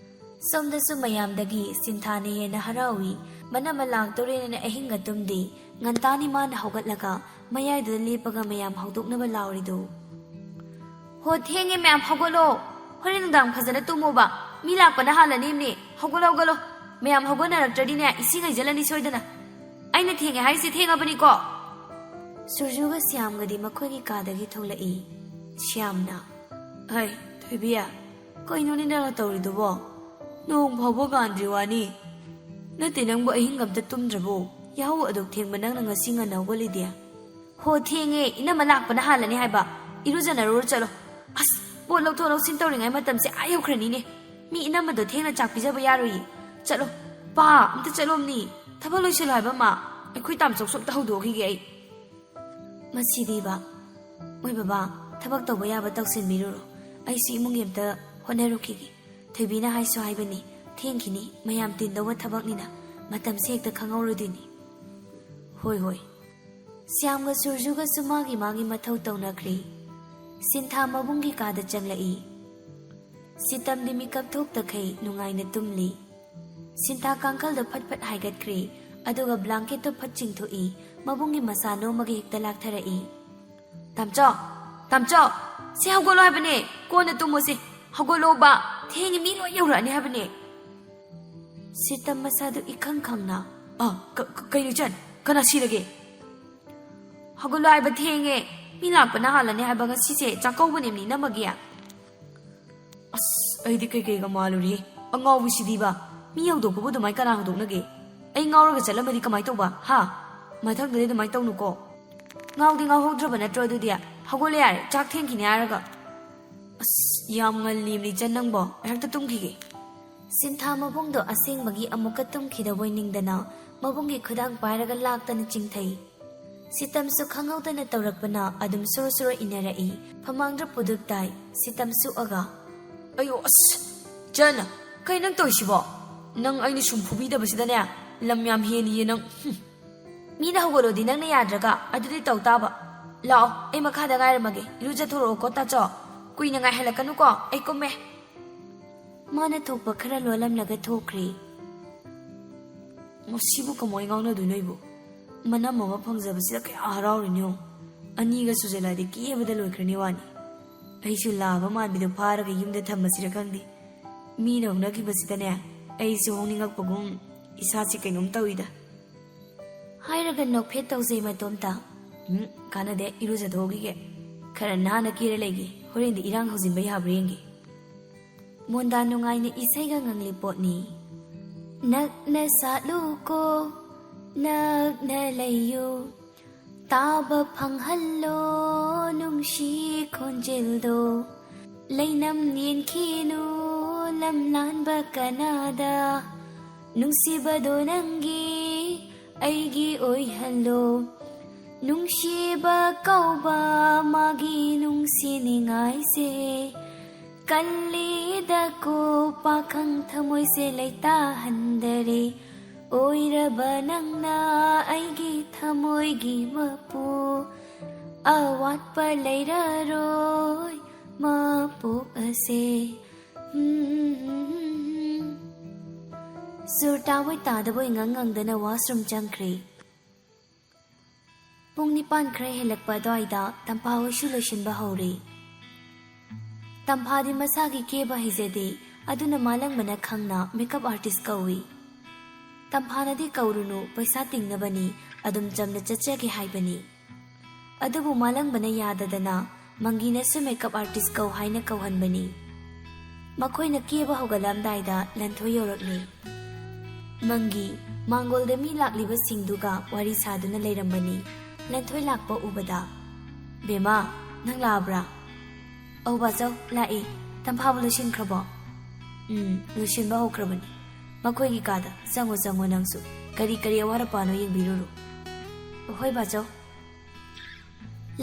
ꯁꯣꯝꯗꯁꯨ ꯃꯌꯥꯝꯗꯒꯤ ꯁꯤꯟꯊꯥꯅ ꯍꯦꯟꯅ ꯍꯔꯥꯎꯏ꯫ ꯃꯅꯝꯃ ꯂꯥꯛꯇꯣꯔꯦꯅ ꯑꯍꯤꯡꯒ ꯇꯨꯝꯗꯦ꯫ ꯉꯟꯇꯥꯅꯤ ꯃꯥꯅ ꯍꯧꯒꯠꯂꯒ ꯃꯌꯥꯏꯗꯨꯗ ꯂꯦꯞꯄꯒ ꯃꯌꯥꯝ ꯍꯧꯗꯣꯛꯅꯕ ꯂꯥꯎꯔꯤꯗꯨ꯫ "ꯍꯣ, ꯊꯦꯡꯉꯦ ꯃꯌꯥꯝ, ꯍꯧꯒꯠꯂꯣ꯫ ꯍꯣꯔꯦꯟ ꯅꯨꯡꯗꯥꯡ ꯐꯖꯅ ꯇꯨꯝꯃꯣꯕ꯫ ꯃꯤ ꯂꯥꯛꯄꯅ ꯍꯥꯜꯂꯅꯤꯝꯅꯦ꯫ ꯍꯧꯒꯠꯂꯣ, ꯍꯧꯒꯠꯂꯣ꯫ ꯃꯌꯥꯝ ꯍꯧꯒꯠꯅꯔꯛꯇ꯭ꯔꯗꯤꯅꯦ, ꯏꯁꯤꯡ ꯍꯩꯖꯤꯜꯂꯅꯤ ꯁꯣꯏꯗꯅ꯫ ꯑꯩꯅ ꯊꯦꯡꯉꯦ ꯍꯥꯏꯔꯤꯁꯦ ꯊꯦꯡꯉꯕꯅꯤꯀꯣ꯫" ꯁꯨꯔꯖꯨꯒ ꯁ꯭ꯌꯥꯝꯒꯗꯤ ꯃꯈꯣꯏꯒꯤ ꯀꯥꯗꯒꯤ ꯊꯣꯛꯂꯛꯏ꯫ ꯁ꯭ꯌꯥꯝꯅ, "ꯍꯩ, ꯊꯣꯏꯕꯤ, ꯀꯩꯅꯣꯅꯦ ꯅꯪꯅ ꯇꯧꯔꯤꯗꯨꯕꯣ? ꯅꯣꯡ ꯐꯥꯎꯕ ꯉꯥꯟꯗ꯭ꯔꯤ ꯋꯥꯅꯤ꯫ ꯅꯠꯇꯦ, ꯅꯪꯕꯨ ꯑꯍꯤꯡ ꯑꯝꯇ ꯇꯨꯝꯗ꯭ꯔꯕꯣ? ꯌꯥꯍꯧ ꯑꯗꯨꯛ ꯊꯦꯡꯕ ꯅꯪꯅ ꯉꯁꯤ ꯉꯟꯅ ꯍꯧꯒꯠꯂꯤꯗꯤ? ꯍꯣ, ꯊꯦꯡꯉꯦ꯫ ꯏꯅꯝꯃ ꯂꯥꯛꯄꯅ ꯍꯥꯜꯂꯅꯤ ꯍꯥꯏꯕ꯫ ꯏꯔꯨꯖꯅꯔꯨꯔꯣ ꯆꯠꯂꯣ꯫ ꯑꯁ, ꯄꯣꯠ ꯂꯧꯊꯣꯛ ꯂꯧꯁꯤꯟ ꯇꯧꯔꯤꯉꯩ ꯃꯇꯝꯁꯦ ꯑꯥ ꯌꯧꯈ꯭ꯔꯅꯤꯅꯦ꯫ ꯃꯤ ꯏꯅꯝꯃꯗꯣ ꯊꯦꯡꯅ ꯆꯥꯛ ꯄꯤꯖꯕ ꯌꯥꯔꯣꯏꯌꯦ꯫ ꯆꯠꯂꯣ꯫ ꯄꯥ, ꯑꯝꯇ ꯆꯠꯂꯣꯝꯅꯤ꯫ ꯊꯕꯛ ꯂꯣꯏꯁꯤꯜꯂꯣ ꯍꯥꯏꯕ, ꯃꯥ꯫ ꯑꯩꯈꯣꯏ ꯇꯥꯝꯆꯧꯁꯨ ꯑꯝꯇ ꯍꯧꯗꯣꯛꯈꯤꯒꯦ ꯑꯩ꯫ ꯃꯁꯤꯗꯤꯕ꯫ ꯃꯣꯏ ꯕꯕꯥ, ꯊꯕꯛ ꯇꯧꯕ ꯌꯥꯕ ꯇꯧꯁꯤꯟꯕꯤꯔꯨꯔꯣ꯫ ꯑꯩꯁꯨ ꯏꯃꯨꯡꯒꯤ ꯑꯝꯇ ꯍꯣꯠꯅꯔꯨꯈꯤꯒꯦ꯫ ꯊꯣꯏꯕꯤꯅ ꯍꯥꯏꯁꯨ ꯍꯥꯏꯕꯅꯤ, ꯊꯦꯡꯈꯤꯅꯤ, ꯃꯌꯥꯝ ꯇꯤꯟꯗꯧꯕ ꯊꯕꯛꯅꯤꯅ꯫ ꯃꯇꯝꯁꯦ ꯍꯦꯛꯇ ꯈꯪꯍꯧꯔꯣꯏꯗꯣꯏꯅꯤ꯫ ꯍꯣꯏ, ꯍꯣꯏ꯫ ꯁ꯭ꯌꯥꯝꯒ ꯁꯨꯔꯖꯨꯒꯁꯨ ꯃꯥꯒꯤ ꯃꯊꯧ ꯇꯧꯅꯈ꯭ꯔꯦ꯫ ꯁꯤꯟꯊꯥ ꯃꯕꯨꯡꯒꯤ ꯀꯥꯗ ꯆꯪꯂꯛꯏ꯫ ꯁꯤꯇꯝꯗꯤ ꯃꯤꯀꯞ ꯊꯣꯛꯇꯈꯩ ꯅꯨꯡꯉꯥꯏꯅ ꯇꯨꯝꯂꯤ꯫ ꯁꯤꯟꯊꯥ ꯀꯥꯡꯈꯜꯗ ꯐꯠ ꯐꯠ ꯍꯥꯏꯒꯠꯈ꯭ꯔꯦ, ꯑꯗꯨꯒ ꯕ꯭ꯂꯥꯡꯀꯦꯠꯇꯣ ꯐꯠ ꯆꯤꯡꯊꯣꯛꯏ꯫ ꯃꯕꯨꯡꯒꯤ ꯃꯁꯥ ꯅꯣꯝꯃꯒ ꯍꯦꯛꯇ ꯂꯥꯛꯊꯔꯛꯏ꯫ "ꯇꯥꯝꯆꯧ, ꯇꯥꯝꯆꯧ, ꯁꯤ ꯍꯧꯒꯠꯂꯣ ꯍꯥꯏꯕꯅꯦ, ꯀꯣꯟꯅ ꯇꯨꯝꯃꯣꯁꯤ꯫ ꯍꯧꯒꯠꯂꯣꯕ, ꯊꯦꯡꯉꯦ, ꯃꯤ ꯂꯣꯏ ꯌꯧꯔꯛꯑꯅꯤ ꯍꯥꯏꯕꯅꯦ꯫" ꯁꯤꯇꯝ ꯃꯁꯥꯗꯨ ꯏꯈꯪ ꯈꯪꯅ, "ꯑ, ꯀ-, ꯀ-, ꯀꯩꯅꯣ ꯏꯆꯟ, ꯀꯅꯥ ꯁꯤꯔꯒꯦ?" "ꯍꯧꯒꯠꯂꯣ ꯍꯥꯏꯕ, ꯊꯦꯡꯉꯦ, ꯃꯤ ꯂꯥꯛꯄꯅ ꯍꯥꯜꯂꯅꯤ ꯍꯥꯏꯕ, ꯉꯁꯤꯁꯦ ꯆꯥꯛꯀꯧꯕꯅꯦ ꯏꯅꯝꯃꯒꯤ꯫" ꯑꯁ, ꯑꯩꯗꯤ ꯀꯩꯀꯩꯒ ꯃꯥꯜꯂꯨꯔꯦ꯫ ꯑꯉꯥꯎꯕꯤꯁꯤꯗꯤꯕ꯫ ꯃꯤ ꯍꯧꯗꯣꯛꯄꯕꯨ ꯑꯗꯨꯃꯥꯏ ꯀꯅꯥ ꯍꯧꯗꯣꯛꯅꯒꯦ? ꯑꯩ ꯉꯥꯎꯔꯒ ꯆꯠꯂꯝꯃꯗꯤ ꯀꯃꯥꯏ ꯇꯧꯕ, ꯍꯥ? ꯃꯊꯪꯗꯗꯤ ꯑꯗꯨꯃꯥꯏ ꯇꯧꯅꯨꯀꯣ꯫ ꯉꯥꯎꯗꯤ ꯉꯥꯎꯍꯧꯗ꯭ꯔꯕ ꯅꯠꯇ꯭ꯔꯣ ꯑꯗꯨꯗꯤ? ꯍꯧꯒꯠꯂꯦ ꯌꯥꯔꯦ, ꯆꯥꯛ ꯊꯦꯡꯈꯤꯅꯤ ꯍꯥꯏꯔꯒ꯫ ꯑꯁ, ꯌꯥꯝ ꯉꯜꯂꯤꯕꯅꯤ ꯏꯆꯟ ꯅꯪꯕꯣ꯫ ꯉꯥꯏꯍꯥꯛꯇ ꯇꯨꯝꯈꯤꯒꯦ꯫ ꯁꯤꯟꯊꯥ ꯃꯕꯨꯡꯗꯣ ꯑꯁꯦꯡꯕꯒꯤ ꯑꯃꯨꯛꯀ ꯇꯨꯝꯈꯤꯗꯕꯣꯏ ꯅꯤꯡꯗꯅ ꯃꯕꯨꯡꯒꯤ ꯈꯨꯗꯥꯡ ꯄꯥꯏꯔꯒ ꯂꯥꯛꯇꯅ ꯆꯤꯡꯊꯩ꯫ ꯁꯤꯇꯝꯁꯨ ꯈꯪꯍꯧꯗꯅ ꯇꯧꯔꯛꯄꯅ ꯑꯗꯨꯝ ꯁꯣꯔꯣ ꯁꯣꯔꯣ ꯏꯟꯅꯔꯛꯏ꯫ ꯐꯃꯥꯡꯗ ꯄꯨꯗꯨꯞ ꯇꯥꯏ꯫ ꯁꯤꯇꯝ ꯁꯨꯛꯑꯒ, "ꯑꯌꯣ, ꯑꯁ! ꯏꯆꯟ, ꯀꯩ ꯅꯪ ꯇꯧꯔꯤꯁꯤꯕꯣ? ꯅꯪ ꯑꯩꯅ ꯁꯨꯝ ꯐꯨꯕꯤꯗꯕꯁꯤꯗꯅꯦ, ꯂꯝ ꯌꯥꯝ ꯍꯦꯜꯂꯤꯌꯦ ꯅꯪ꯫ ꯍꯨꯝ꯫ ꯃꯤꯅ ꯍꯧꯒꯠꯂꯣꯗꯤ ꯅꯪꯅ ꯌꯥꯗ꯭ꯔꯒ, ꯑꯗꯨꯗꯤ ꯇꯧ ꯇꯥꯕ꯫ ꯂꯥꯛꯑꯣ, ꯑꯩ ꯃꯈꯥꯗ ꯉꯥꯏꯔꯝꯃꯒꯦ꯫ ꯏꯔꯨꯖꯊꯣꯔꯛꯑꯣꯀꯣ, ꯇꯥꯆꯧ꯫ ꯀꯨꯏꯅ ꯉꯥꯏꯍꯜꯂꯛꯀꯅꯨꯀꯣ, ꯑꯩ ꯀꯨꯝꯃꯦ꯫" ꯃꯥꯅ ꯊꯣꯛꯄ ꯈꯔ ꯂꯣꯜꯂꯝꯂꯒ ꯊꯣꯛꯈ꯭ꯔꯦ꯫ ꯃꯁꯤꯕꯨ ꯀꯃꯥꯏ ꯉꯥꯡꯅꯗꯣꯏꯅꯣ ꯑꯩꯕꯨ? ꯃꯅꯝ ꯑꯃ ꯐꯪꯖꯕꯁꯤꯗ ꯀꯌꯥ ꯍꯔꯥꯎꯔꯤꯅꯣ ꯌꯦꯡꯉꯨ꯫ ꯑꯅꯤꯒ ꯁꯨꯖꯜꯂꯛꯑꯗꯤ ꯀꯦꯕꯗ ꯂꯣꯏꯈ꯭ꯔꯅꯤ ꯋꯥꯅꯤ꯫ ꯑꯩꯁꯨ ꯂꯥꯕ ꯃꯥꯟꯕꯤꯗꯣ ꯐꯥꯔꯒ ꯌꯨꯝꯗ ꯊꯝꯃꯁꯤꯔ ꯈꯪꯗꯦ꯫ ꯃꯤꯅ ꯍꯧꯅꯈꯤꯕꯁꯤꯗꯅꯦ, ꯑꯩꯁꯨ ꯍꯧꯅꯤꯡꯉꯛꯄꯒꯨꯝ ꯏꯁꯥꯁꯤ ꯀꯩꯅꯣꯝ ꯇꯧꯏꯗ꯫ ꯍꯥꯏꯔꯒ ꯅꯣꯛꯐꯦꯠ ꯇꯧꯖꯩ ꯃꯇꯣꯝꯇ꯫ ꯎꯝ, ꯀꯥꯟꯅꯗꯦ, ꯏꯔꯨꯖꯊꯣꯛꯈꯤꯒꯦ꯫ ꯈꯔ ꯅꯥꯟꯅ ꯀꯦꯔ ꯂꯩꯒꯦ, ꯍꯣꯔꯦꯟꯗꯤ ꯏꯔꯥꯡ ꯍꯧꯖꯤꯟꯕ ꯌꯥꯕ꯭ꯔꯥ ꯌꯦꯡꯒꯦ꯫ ꯃꯣꯟꯗꯥ ꯅꯨꯡꯉꯥꯏꯅ ꯏꯁꯩꯒ ꯉꯪꯂꯤ ꯄꯣꯠꯅꯤ꯫ ꯅꯛꯅ ꯁꯥꯠꯂꯨꯀꯣ, ꯅꯛꯅ ꯂꯩꯌꯨ, ꯇꯥꯕ ꯐꯪꯍꯜꯂꯣ ꯅꯨꯡꯁꯤ ꯈꯣꯟꯖꯦꯜꯗꯣ꯫ ꯂꯩꯅꯝ ꯌꯦꯟꯈꯤꯅꯨ ꯂꯝꯂꯥꯟꯕ ꯀꯅꯥꯗ, ꯅꯨꯡꯁꯤꯕꯗꯣ ꯅꯪꯒꯤ ꯑꯩꯒꯤ ꯑꯣꯏꯍꯜꯂꯣ꯫ ꯅꯨꯡꯁꯤꯕ ꯀꯧꯕ ꯃꯥꯒꯤ ꯅꯨꯡꯁꯤꯅꯤꯡꯉꯥꯏꯁꯦ, ꯀꯜꯂꯤꯗꯀꯣ ꯄꯥꯈꯪ ꯊꯃꯣꯏꯁꯦ ꯂꯩꯇꯥꯍꯟꯗꯔꯦ꯫ ꯑꯣꯏꯔꯕ ꯅꯪꯅ ꯑꯩꯒꯤ ꯊꯃꯣꯏꯒꯤ ꯃꯄꯨ, ꯑꯋꯥꯠꯄ ꯂꯩꯔꯔꯣꯏ ꯃꯄꯣꯛ ꯑꯁꯦ꯫ ꯁꯨꯔ ꯇꯥꯕꯣꯏ ꯇꯥꯗꯕꯣꯏ ꯉꯪ ꯉꯪꯗꯅ ꯋꯥꯁꯔꯨꯝ ꯆꯪꯈ꯭ꯔꯦ꯫ ꯄꯨꯡ ꯅꯤꯄꯥꯟ ꯈꯔ ꯍꯦꯜꯂꯛꯄ ꯑꯗꯨꯋꯥꯏꯗ ꯇꯝꯐꯥ ꯍꯣꯏꯁꯨ ꯂꯣꯏꯁꯤꯟꯕ ꯍꯧꯔꯦ꯫ ꯇꯝꯐꯥꯗꯤ ꯃꯁꯥꯒꯤ ꯀꯦꯕ ꯍꯩꯖꯗꯦ, ꯑꯗꯨꯅ ꯃꯥꯂꯪꯕꯅ ꯈꯪꯅ ꯃꯦꯀꯞ ꯑꯥꯔꯇꯤꯁ ꯀꯧꯏ꯫ ꯇꯝꯐꯥꯅꯗꯤ ꯀꯧꯔꯨꯅꯨ, ꯄꯩꯁꯥ ꯇꯤꯡꯅꯕꯅꯤ, ꯑꯗꯨꯝ ꯆꯝꯅ ꯆꯠꯆꯒꯦ ꯍꯥꯏꯕꯅꯤ꯫ ꯑꯗꯨꯕꯨ ꯃꯥꯂꯪꯕꯅ ꯌꯥꯗꯗꯅ ꯃꯪꯒꯤꯅꯁꯨ ꯃꯦꯀꯞ ꯑꯥꯔꯇꯤꯁ ꯀꯧ ꯍꯥꯏꯅ ꯀꯧꯍꯟꯕꯅꯤ꯫ ꯃꯈꯣꯏꯅ ꯀꯦꯕ ꯍꯧꯒꯠꯂꯝꯗꯥꯏꯗ ꯂꯟꯊꯣꯏ ꯌꯧꯔꯛꯂꯦ꯫ ꯃꯪꯒꯤ, ꯃꯥꯡꯒꯣꯜꯗ ꯃꯤ ꯂꯥꯛꯂꯤꯕꯁꯤꯡꯗꯨꯒ ꯋꯥꯔꯤ ꯁꯥꯗꯨꯅ ꯂꯩꯔꯝꯕꯅꯤ꯫ ꯂꯟꯊꯣꯏ ꯂꯥꯛꯄ ꯎꯕꯗ, "ꯕꯦꯝꯃ, ꯅꯪ ꯂꯥꯛꯑꯕ꯭ꯔꯥ?" "ꯑꯧ ꯕꯥꯆꯧ, ꯂꯥꯛꯑꯦ꯫ ꯇꯝꯐꯥꯕꯨ ꯂꯣꯏꯁꯤꯟꯈ꯭ꯔꯕꯣ?" "ꯎꯝ, ꯂꯣꯏꯁꯤꯟꯕ ꯍꯧꯈ꯭ꯔꯕꯅꯤ꯫ ꯃꯈꯣꯏꯒꯤ ꯀꯥꯗ ꯆꯪꯉꯣ, ꯆꯪꯉꯣ ꯅꯪꯁꯨ꯫ ꯀꯔꯤ ꯀꯔꯤ ꯑꯋꯥꯠ ꯑꯄꯥꯅꯣ ꯌꯦꯡꯕꯤꯔꯨꯔꯣ꯫" "ꯍꯣꯏ ꯕꯥꯆꯧ꯫"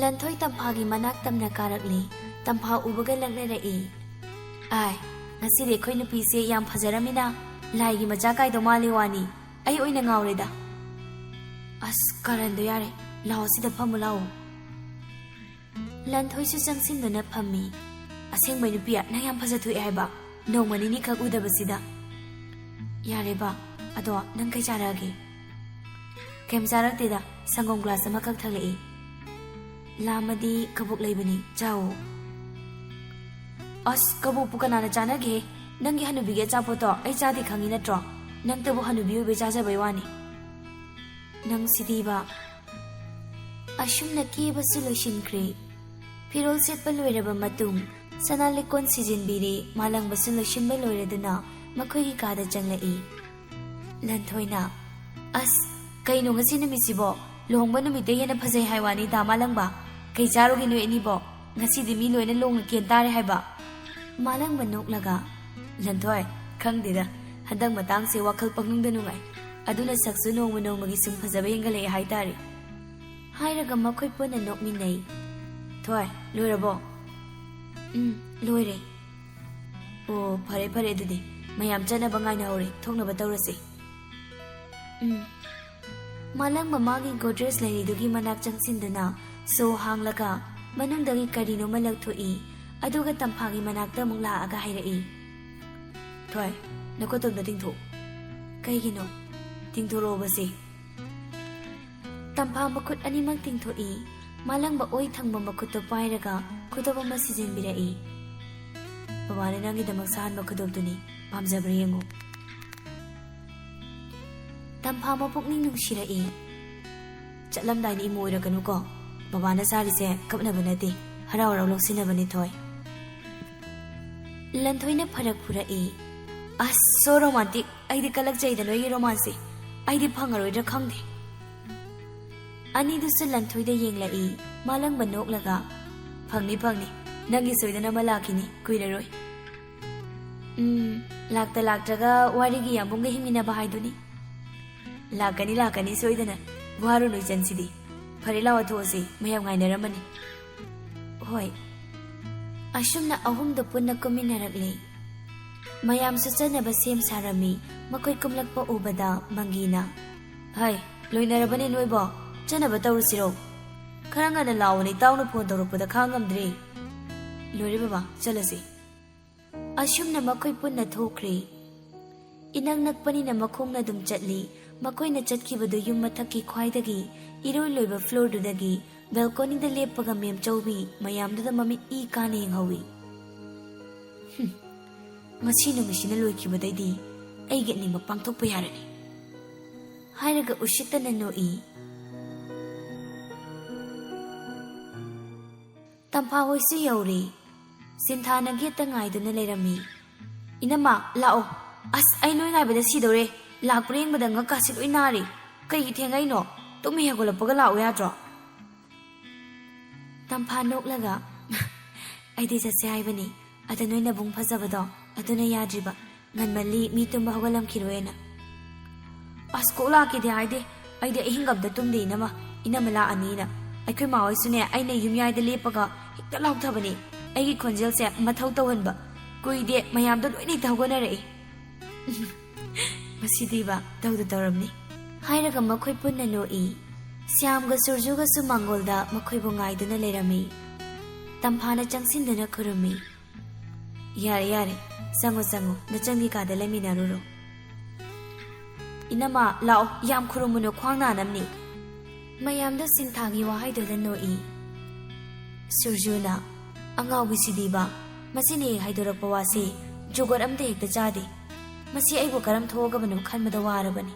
ꯂꯟꯊꯣꯏ ꯇꯝꯐꯥꯒꯤ ꯃꯅꯥꯛ ꯇꯝꯅ ꯀꯥꯔꯛꯂꯦ꯫ ꯇꯝꯐꯥ ꯎꯕꯒ ꯂꯛꯅꯔꯛꯏ꯫ "ꯑꯥꯏ, ꯉꯁꯤꯗꯤ ꯑꯩꯈꯣꯏ ꯅꯨꯄꯤꯁꯦ ꯌꯥꯝ ꯐꯖꯔꯝꯃꯤꯅ, ꯂꯥꯏꯒꯤ ꯃꯆꯥ ꯀꯥꯏꯗꯧ ꯃꯥꯜꯂꯤ ꯋꯥꯅꯤ꯫ ꯑꯩ ꯑꯣꯏꯅ ꯉꯥꯎꯔꯦꯗ꯫" "ꯑꯁ, ꯀꯔꯟꯗꯣ ꯌꯥꯔꯦ꯫ ꯂꯥꯛꯑꯣ, ꯁꯤꯗ ꯐꯝꯃꯨ ꯂꯥꯛꯑꯣ꯫" ꯂꯟꯊꯣꯏꯁꯨ ꯆꯪꯁꯤꯟꯗꯨꯅ ꯐꯝꯃꯤ꯫ "ꯑꯁꯦꯡꯕꯩ ꯅꯨꯄꯤ, ꯅꯪ ꯌꯥꯝ ꯐꯖꯊꯣꯛꯑꯦ ꯍꯥꯏꯕ, ꯅꯣꯡꯃ ꯅꯤꯅꯤꯈꯛ ꯎꯗꯕꯁꯤꯗ꯫" "ꯌꯥꯔꯦꯕ, ꯑꯗꯣ ꯅꯪ ꯀꯩ ꯆꯥꯔꯛꯑꯒꯦ?" "ꯀꯩꯝ ꯆꯥꯔꯛꯇꯦꯗ, ꯁꯪꯒꯣꯝ ꯒ꯭ꯂꯥꯁ ꯑꯃꯈꯛ ꯊꯛꯂꯛꯏ꯫" "ꯂꯥꯝꯃꯗꯤ ꯀꯕꯣꯛ ꯂꯩꯕꯅꯤ, ꯆꯥꯎꯑꯣ꯫" "ꯑꯁ, ꯀꯕꯣꯛꯄꯨ ꯀꯅꯥꯅ ꯆꯥꯅꯒꯦ? ꯅꯪꯒꯤ ꯍꯅꯨꯕꯤꯒꯤ ꯑꯆꯥꯄꯣꯠꯇꯣ ꯑꯩ ꯆꯥꯗꯦ ꯈꯪꯉꯤ ꯅꯠꯇ꯭ꯔꯣ? ꯅꯪꯇꯕꯨ ꯍꯅꯨꯕꯤ ꯑꯣꯏꯕꯩ ꯆꯥꯖꯕꯩ ꯋꯥꯅꯤ꯫ ꯅꯪ ꯁꯤꯗꯤꯕ꯫" ꯑꯁꯨꯝꯅ ꯀꯦꯕꯁꯨ ꯂꯣꯏꯁꯤꯟꯈ꯭ꯔꯦ꯫ ꯐꯤꯔꯣꯜ ꯁꯦꯠꯄ ꯂꯣꯏꯔꯕ ꯃꯇꯨꯡ ꯁꯅꯥ ꯂꯤꯛꯀꯣꯟ ꯁꯤꯖꯤꯟꯕꯤꯔꯦ꯫ ꯃꯥꯂꯪꯕꯁꯨ ꯂꯣꯏꯁꯤꯟꯕ ꯂꯣꯏꯔꯗꯨꯅ ꯃꯈꯣꯏꯒꯤ ꯀꯥꯗ ꯆꯪꯂꯛꯏ꯫ ꯂꯟꯊꯣꯏꯅ, "ꯑꯁ, ꯀꯩꯅꯣ ꯉꯁꯤ ꯅꯨꯃꯤꯠꯁꯤꯕꯣ? ꯂꯨꯍꯣꯡꯕ ꯅꯨꯃꯤꯠꯇ ꯍꯦꯟꯅ ꯐꯖꯩ ꯍꯥꯏ ꯋꯥꯅꯤ ꯗꯥ ꯃꯥꯂꯪꯕ꯫ ꯀꯩ ꯆꯥꯔꯨꯒꯦ ꯅꯣꯏ ꯑꯅꯤꯕꯣ? ꯉꯁꯤꯗꯤ ꯃꯤ ꯂꯣꯏꯅ ꯂꯣꯡꯅ ꯀꯦꯟ ꯇꯥꯔꯦ ꯍꯥꯏꯕ?" ꯃꯥꯂꯪꯕ ꯅꯣꯛꯂꯒ, "ꯂꯟꯊꯣꯏ, ꯈꯪꯗꯦꯗ, ꯍꯟꯗꯛ ꯃꯇꯥꯡꯁꯦ ꯋꯥꯈꯜ ꯄꯪꯅꯨꯡꯗ ꯅꯨꯡꯉꯥꯏ꯫ ꯑꯗꯨꯅ ꯁꯛꯁꯨ ꯅꯣꯡꯃ ꯅꯣꯡꯃꯒꯤ ꯁꯨꯝ ꯐꯖꯕ ꯍꯦꯟꯒꯠꯂꯛꯑꯦ ꯍꯥꯏꯇꯥꯔꯦ꯫" ꯍꯥꯏꯔꯒ ꯃꯈꯣꯏ ꯄꯨꯟꯅ ꯅꯣꯛꯃꯤꯟꯅꯩ꯫ "ꯊꯣꯏ, ꯂꯣꯏꯔꯕꯣ?" "ꯎꯝ, ꯂꯣꯏꯔꯦ꯫" "ꯑꯣ, ꯐꯔꯦ ꯐꯔꯦ, ꯑꯗꯨꯗꯤ ꯃꯌꯥꯝ ꯆꯠꯅꯕ ꯉꯥꯏꯅꯍꯧꯔꯦ, ꯊꯣꯛꯅꯕ ꯇꯧꯔꯁꯦ꯫" "ꯎꯝ꯫" ꯃꯥꯂꯪꯕ ꯃꯥꯒꯤ ꯒꯣꯗ꯭ꯔꯦꯖ ꯂꯩꯔꯤꯗꯨꯒꯤ ꯃꯅꯥꯛ ꯆꯪꯁꯤꯟꯗꯨꯅ ꯁꯣ ꯍꯥꯡꯂꯒ ꯃꯅꯨꯡꯗꯒꯤ ꯀꯔꯤꯅꯣꯃ ꯂꯧꯊꯣꯛꯏ꯫ ꯑꯗꯨꯒ ꯇꯝꯐꯥꯒꯤ ꯃꯅꯥꯛꯇ ꯑꯃꯨꯛ ꯂꯥꯛꯑꯒ ꯍꯥꯏꯔꯛꯏ, "ꯊꯣꯏ, ꯅꯈꯨꯠꯇꯣꯝꯗ ꯇꯤꯡꯊꯣꯛ꯫" "ꯀꯩꯒꯤꯅꯣ?" "ꯇꯤꯡꯊꯣꯔꯛꯑꯣꯕꯁꯦ꯫" ꯇꯝꯐꯥ ꯃꯈꯨꯠ ꯑꯅꯤꯃꯛ ꯇꯤꯡꯊꯣꯛꯏ꯫ ꯃꯥꯂꯪꯕ ꯑꯣꯏ ꯊꯪꯕ ꯃꯈꯨꯠꯇꯣ ꯄꯥꯏꯔꯒ ꯈꯨꯗꯣꯞ ꯑꯃ ꯁꯤꯖꯤꯟꯕꯤꯔꯛꯏ꯫ "ꯕꯕꯥꯅ ꯅꯪꯒꯤꯗꯃꯛ ꯁꯥꯍꯟꯕ ꯈꯨꯗꯣꯞꯇꯨꯅꯤ, ꯄꯥꯝꯖꯕ꯭ꯔꯥ ꯌꯦꯡꯉꯨ꯫" ꯇꯝꯐꯥ ꯃꯄꯨꯛꯅꯤꯡ ꯅꯨꯡꯁꯤꯔꯛꯏ꯫ "ꯆꯠꯂꯝꯗꯥꯏꯗ ꯏꯃꯣ ꯑꯣꯏꯔꯛꯀꯅꯨꯀꯣ꯫ ꯕꯕꯥꯅ ꯆꯥꯔꯤꯁꯦ ꯀꯞꯅꯕ ꯅꯠꯇꯦ, ꯍꯔꯥꯎ ꯍꯔꯥꯎ ꯂꯧꯁꯤꯟꯅꯕꯅꯤ ꯊꯣꯏ꯫" ꯂꯟꯊꯣꯏꯅ ꯐꯔꯛ ꯐꯨꯔꯛꯏ꯫ "ꯑꯁ, so romantic꯫ ꯑꯩꯗꯤ ꯀꯜꯂꯛꯆꯩꯗ ꯅꯣꯏꯒꯤ ꯔꯣꯃꯥꯟꯁꯁꯦ꯫ ꯑꯩꯗꯤ ꯐꯪꯉꯔꯣꯏꯗ꯭ꯔꯥ ꯈꯪꯗꯦ꯫" ꯑꯅꯤꯗꯨꯁꯨ ꯂꯟꯊꯣꯏꯗ ꯌꯦꯡꯂꯛꯏ꯫ ꯃꯥꯂꯪꯕ ꯅꯣꯛꯂꯒ, "ꯐꯪꯅꯤ, ꯐꯪꯅꯤ꯫ ꯅꯪꯒꯤ ꯁꯣꯏꯗꯅ ꯑꯃ ꯂꯥꯛꯈꯤꯅꯤ, ꯀꯨꯏꯔꯔꯣꯏ꯫" "ꯎꯝ, ꯂꯥꯛꯇ ꯂꯥꯛꯇ꯭ꯔꯒ ꯋꯥꯔꯤꯒꯤ ꯌꯥꯝꯕꯨꯡꯒ ꯍꯤꯡꯃꯤꯟꯅꯕ ꯍꯥꯏꯗꯨꯅꯤ꯫" "ꯂꯥꯛꯀꯅꯤ, ꯂꯥꯛꯀꯅꯤ ꯁꯣꯏꯗꯅ꯫ ꯋꯥꯔꯨꯅꯨ ꯏꯆꯟꯁꯤꯗꯤ꯫ ꯐꯔꯦ, ꯂꯥꯛꯑꯣ, ꯊꯣꯛꯑꯁꯤ, ꯃꯌꯥꯝ ꯉꯥꯏꯅꯔꯝꯃꯅꯤ꯫" "ꯍꯣꯏ꯫" ꯑꯁꯨꯝꯅ ꯑꯍꯨꯝꯗꯣ ꯄꯨꯟꯅ ꯀꯨꯝꯃꯤꯟꯅꯔꯛꯂꯦ꯫ ꯃꯌꯥꯝꯁꯨ ꯆꯠꯅꯕ ꯁꯦꯝ ꯁꯥꯔꯝꯃꯤ꯫ ꯃꯈꯣꯏ ꯀꯨꯝꯂꯛꯄ ꯎꯕꯗ ꯃꯪꯒꯤꯅ, "ꯍꯩ, ꯂꯣꯏꯅꯔꯕꯅꯦ ꯅꯣꯏꯕꯣ? ꯆꯠꯅꯕ ꯇꯧꯔꯁꯤꯔꯣ? ꯈꯔ ꯉꯟꯅ ꯂꯥꯛꯑꯣꯅꯦ, ꯏꯇꯥꯎꯅ ꯐꯣꯟ ꯇꯧꯔꯛꯄꯗ ꯈꯥꯡ ꯉꯝꯗ꯭ꯔꯦ꯫" "ꯂꯣꯏꯔꯦ ꯕꯕꯥ, ꯆꯠꯂꯁꯤ꯫" ꯑꯁꯨꯝꯅ ꯃꯈꯣꯏ ꯄꯨꯟꯅ ꯊꯣꯛꯈ꯭ꯔꯦ꯫ ꯏꯅꯛ ꯅꯛꯄꯅꯤꯅ ꯃꯈꯣꯡꯅ ꯑꯗꯨꯝ ꯆꯠꯂꯤ꯫ ꯃꯈꯣꯏꯅ ꯆꯠꯈꯤꯕꯗꯨ ꯌꯨꯝ ꯃꯊꯛꯀꯤ ꯈ꯭ꯋꯥꯏꯗꯒꯤ ꯏꯔꯣꯏ ꯂꯣꯏꯕ ꯐ꯭ꯂꯣꯔꯗꯨꯗꯒꯤ ꯕꯦꯜꯀꯣꯅꯤꯗ ꯂꯦꯞꯄꯒ ꯃꯦꯝ ꯆꯧꯕꯤ ꯃꯌꯥꯝꯗꯨꯗ ꯃꯃꯤꯠ ꯏ ꯀꯥꯅ ꯌꯦꯡꯍꯧꯏ꯫ "ꯍꯨꯝ, ꯉꯁꯤ ꯅꯨꯃꯤꯠꯁꯤꯅ ꯂꯣꯏꯈꯤꯕꯗꯩꯗꯤ ꯑꯩꯒꯤ ꯑꯅꯤꯡꯕ ꯄꯥꯡꯊꯣꯛꯄ ꯌꯥꯔꯅꯤ," ꯍꯥꯏꯔꯒ ꯎꯁꯤꯠꯇꯅ ꯅꯣꯛꯏ꯫ ꯇꯝꯐꯥ ꯍꯣꯏꯁꯨ ꯌꯧꯔꯦ꯫ ꯁꯤꯟꯊꯥꯅ ꯒꯦꯠꯇ ꯉꯥꯏꯗꯨꯅ ꯂꯩꯔꯝꯃꯤ꯫ "ꯏꯅꯝꯃ, ꯂꯥꯛꯑꯣ꯫ ꯑꯁ, ꯑꯩ ꯅꯣꯏ ꯉꯥꯏꯕꯗ ꯁꯤꯗꯧꯔꯦ꯫ ꯂꯥꯛꯄ꯭ꯔꯥ ꯌꯦꯡꯕꯗ ꯉꯛꯀꯥꯁꯤ ꯂꯣꯏ ꯅꯥꯔꯦ꯫ ꯀꯩꯒꯤ ꯊꯦꯡꯉꯛꯏꯅꯣ? ꯇꯨꯝ ꯍꯦꯛ ꯍꯧꯒꯠꯂꯛꯄꯒ ꯂꯥꯛꯑꯣ ꯌꯥꯗ꯭ꯔꯣ?" ꯇꯝꯐꯥ ꯅꯣꯛꯂꯒ, "ꯑꯩꯗꯤ ꯆꯠꯁꯦ ꯍꯥꯏꯕꯅꯤ꯫ ꯑꯗ ꯅꯣꯏ ꯅꯕꯨꯡ ꯐꯖꯕꯗꯣ, ꯑꯗꯨꯅ ꯌꯥꯗ꯭ꯔꯤꯕ꯫ ꯉꯟꯃꯜꯂꯤ, ꯃꯤ ꯇꯨꯝꯕ ꯍꯧꯒꯠꯂꯝꯈꯤꯔꯣꯏꯅ꯫" "ꯑꯁ, ꯀꯣꯛ ꯂꯥꯛꯀꯦꯗꯤ ꯍꯥꯏꯗꯦ꯫ ꯑꯩꯗꯤ ꯑꯍꯤꯡ ꯑꯝꯇ ꯇꯨꯝꯗꯦ ꯏꯅꯝꯃ꯫ ꯏꯅꯝꯃ ꯂꯥꯛꯑꯅꯤꯅ꯫ ꯑꯩꯈꯣꯏ ꯃꯥ ꯍꯣꯏꯁꯨꯅꯦ, ꯑꯩꯅ ꯌꯨꯝꯌꯥꯏꯗ ꯂꯦꯞꯄꯒ ꯍꯦꯛꯇ ꯂꯥꯎꯊꯕꯅꯤ꯫ ꯑꯩꯒꯤ ꯈꯣꯟꯖꯦꯜꯁꯦ ꯃꯊꯧ ꯇꯧꯍꯟꯕ꯫ ꯀꯨꯏꯗꯦ, ꯃꯌꯥꯝꯗꯣ ꯂꯣꯏꯅ ꯍꯦꯛꯇ ꯍꯧꯒꯠꯅꯔꯛꯏ꯫" "ꯃꯁꯤꯗꯤꯕ ꯇꯧꯗ ꯇꯧꯔꯝꯅꯤ꯫" ꯍꯥꯏꯔꯒ ꯃꯈꯣꯏ ꯄꯨꯟꯅ ꯅꯣꯛꯏ꯫ ꯁ꯭ꯌꯥꯝꯒ ꯁꯨꯔꯖꯨꯒꯁꯨ ꯃꯥꯡꯒꯣꯜꯗ ꯃꯈꯣꯏꯕꯨ ꯉꯥꯏꯗꯨꯅ ꯂꯩꯔꯝꯃꯤ꯫ ꯇꯝꯐꯥꯅ ꯆꯪꯁꯤꯟꯗꯨꯅ ꯈꯨꯔꯨꯝꯃꯤ꯫ "ꯌꯥꯔꯦ, ꯌꯥꯔꯦ, ꯆꯪꯉꯣ, ꯆꯪꯉꯣ, ꯅꯆꯟꯒꯤ ꯀꯥꯗ ꯂꯩꯃꯤꯟꯅꯔꯨꯔꯣ꯫" "ꯏꯅꯝꯃ, ꯂꯥꯛꯑꯣ, ꯌꯥꯝ ꯈꯨꯔꯨꯝꯃꯨꯅꯨ, ꯈ꯭ꯋꯥꯡ ꯅꯥꯅꯕꯅꯤ꯫" ꯃꯌꯥꯝꯗꯣ ꯁꯤꯟꯊꯥꯒꯤ ꯋꯥꯍꯩꯗꯨꯗ ꯅꯣꯛꯏ꯫ ꯁꯨꯔꯖꯨꯅ, "ꯑꯉꯥꯎꯕꯤꯁꯤꯗꯤꯕ, ꯃꯁꯤꯅ ꯍꯦꯛ ꯍꯥꯏꯗꯣꯔꯛꯄ ꯋꯥꯁꯤ ꯖꯨꯒꯣꯠ ꯑꯝꯇ ꯍꯦꯛꯇ ꯆꯥꯗꯦ꯫ ꯃꯁꯤ ꯑꯩꯕꯨ ꯀꯔꯝ ꯊꯣꯛꯑꯒꯕꯅꯣ ꯈꯟꯕꯗ ꯋꯥꯔꯕꯅꯤ꯫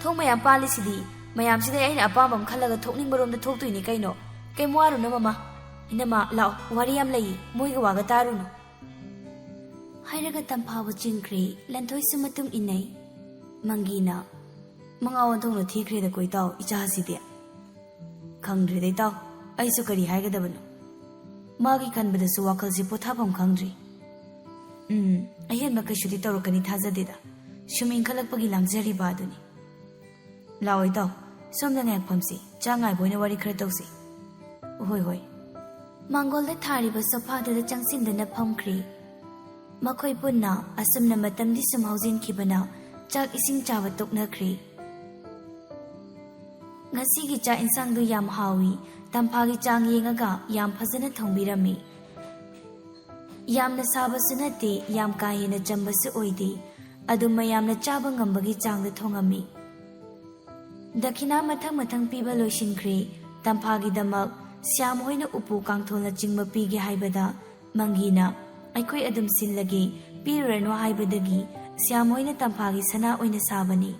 ꯊꯣꯡ ꯃꯌꯥꯝ ꯄꯥꯜꯂꯤꯁꯤꯗꯤ, ꯃꯌꯥꯝꯁꯤꯗ ꯑꯩꯅ ꯑꯄꯥꯝꯕ ꯑꯃ ꯈꯜꯂꯒ ꯊꯣꯛꯅꯤꯡꯕꯔꯣꯝꯗ ꯊꯣꯛꯇꯣꯏꯅꯤ ꯀꯩꯅꯣ꯫ ꯀꯩꯝ ꯋꯥꯔꯨꯅꯨ ꯃꯃꯥ꯫ ꯏꯅꯝꯃ, ꯂꯥꯛꯑꯣ, ꯋꯥꯔꯤ ꯌꯥꯝ ꯂꯩꯌꯦ, ꯃꯣꯏꯒꯤ ꯋꯥꯒ ꯇꯥꯔꯨꯅꯨ꯫" ꯍꯥꯏꯔꯒ ꯇꯝꯐꯥꯕꯨ ꯆꯤꯡꯈ꯭ꯔꯦ꯫ ꯂꯟꯊꯣꯏꯁꯨ ꯃꯇꯨꯡ ꯏꯟꯅꯩ꯫ ꯃꯪꯒꯤꯅ, "ꯃꯉꯥ ꯑꯣꯟꯊꯣꯛꯅ ꯊꯤꯈ꯭ꯔꯦꯗꯀꯣ ꯏꯇꯥꯎ, ꯏꯆꯥꯁꯤꯗꯤ꯫" "ꯈꯪꯗ꯭ꯔꯦꯗ ꯏꯇꯥꯎ, ꯑꯩꯁꯨ ꯀꯔꯤ ꯍꯥꯏꯒꯗꯕꯅꯣ꯫ ꯃꯥꯒꯤ ꯈꯟꯕꯗꯁꯨ ꯋꯥꯈꯜꯁꯤ ꯄꯣꯊꯥꯐꯝ ꯈꯪꯗ꯭ꯔꯤ꯫ ꯎꯝ, ꯑꯍꯦꯟꯕ ꯀꯩꯁꯨꯗꯤ ꯇꯧꯔꯛꯀꯅꯤ ꯊꯥꯖꯗꯦꯗ꯫ ꯁꯨꯝ ꯏꯟꯈꯠꯂꯛꯄꯒꯤ ꯂꯥꯡꯖꯔꯤꯕ ꯑꯗꯨꯅꯤ꯫ ꯂꯥꯛꯑꯣ ꯏꯇꯥꯎ, ꯁꯣꯝꯗ ꯉꯥꯏꯍꯥꯛ ꯐꯝꯁꯤ, ꯆꯥ ꯉꯥꯏꯕ ꯑꯣꯏꯅ ꯋꯥꯔꯤ ꯈꯔ ꯇꯧꯁꯤ꯫" "ꯍꯣꯏ, ꯍꯣꯏ꯫" ꯃꯥꯡꯒꯣꯜꯗ ꯊꯥꯔꯤꯕ ꯁꯣꯐꯥꯗꯨꯗ ꯆꯪꯁꯤꯟꯗꯨꯅ ꯐꯝꯈ꯭ꯔꯦ꯫ ꯃꯈꯣꯏ ꯄꯨꯟꯅ ꯑꯁꯨꯝꯅ ꯃꯇꯝꯗꯤ ꯁꯨꯝ ꯍꯧꯖꯤꯟꯈꯤꯕꯅ ꯆꯥꯛ ꯏꯁꯤꯡ ꯆꯥꯕ ꯇꯣꯛꯅꯈ꯭ꯔꯦ꯫ ꯉꯁꯤꯒꯤ ꯆꯥꯛ ꯏꯟꯁꯥꯡꯗꯨ ꯌꯥꯝ ꯍꯥꯎꯏ꯫ ꯇꯝꯐꯥꯒꯤ ꯆꯥꯡ ꯌꯦꯡꯉꯒ ꯌꯥꯝ ꯐꯖꯅ ꯊꯣꯡꯕꯤꯔꯝꯃꯤ꯫ ꯌꯥꯝꯅ ꯁꯥꯕꯁꯨ ꯅꯠꯇꯦ, ꯌꯥꯝ ꯀꯥ ꯍꯦꯟꯅ ꯆꯝꯕꯁꯨ ꯑꯣꯏꯗꯦ꯫ ꯑꯗꯨꯝ ꯃꯌꯥꯝꯅ ꯆꯥꯕ ꯉꯝꯕꯒꯤ ꯆꯥꯡꯗ ꯊꯣꯡꯉꯝꯃꯤ꯫ ꯗꯈꯤꯅꯥ ꯃꯊꯪ ꯃꯊꯪ ꯄꯤꯕ ꯂꯣꯏꯁꯤꯟꯈ꯭ꯔꯦ꯫ ꯇꯝꯐꯥꯒꯤꯗꯃꯛ ꯁ꯭ꯌꯥꯝ ꯍꯣꯏꯅ ꯎꯄꯨ ꯀꯥꯡꯊꯣꯜꯅꯆꯤꯡꯕ ꯄꯤꯒꯦ ꯍꯥꯏꯕꯗ, ꯃꯪꯒꯤꯅ, "ꯑꯩꯈꯣꯏ ꯑꯗꯨꯝ ꯁꯤꯜꯂꯒꯦ, ꯄꯤꯔꯨꯔꯅꯨ" ꯍꯥꯏꯕꯗꯒꯤ ꯁ꯭ꯌꯥꯝ ꯍꯣꯏꯅ ꯇꯝꯐꯥꯒꯤ ꯁꯅꯥ ꯑꯣꯏꯅ ꯁꯥꯕꯅꯤ꯫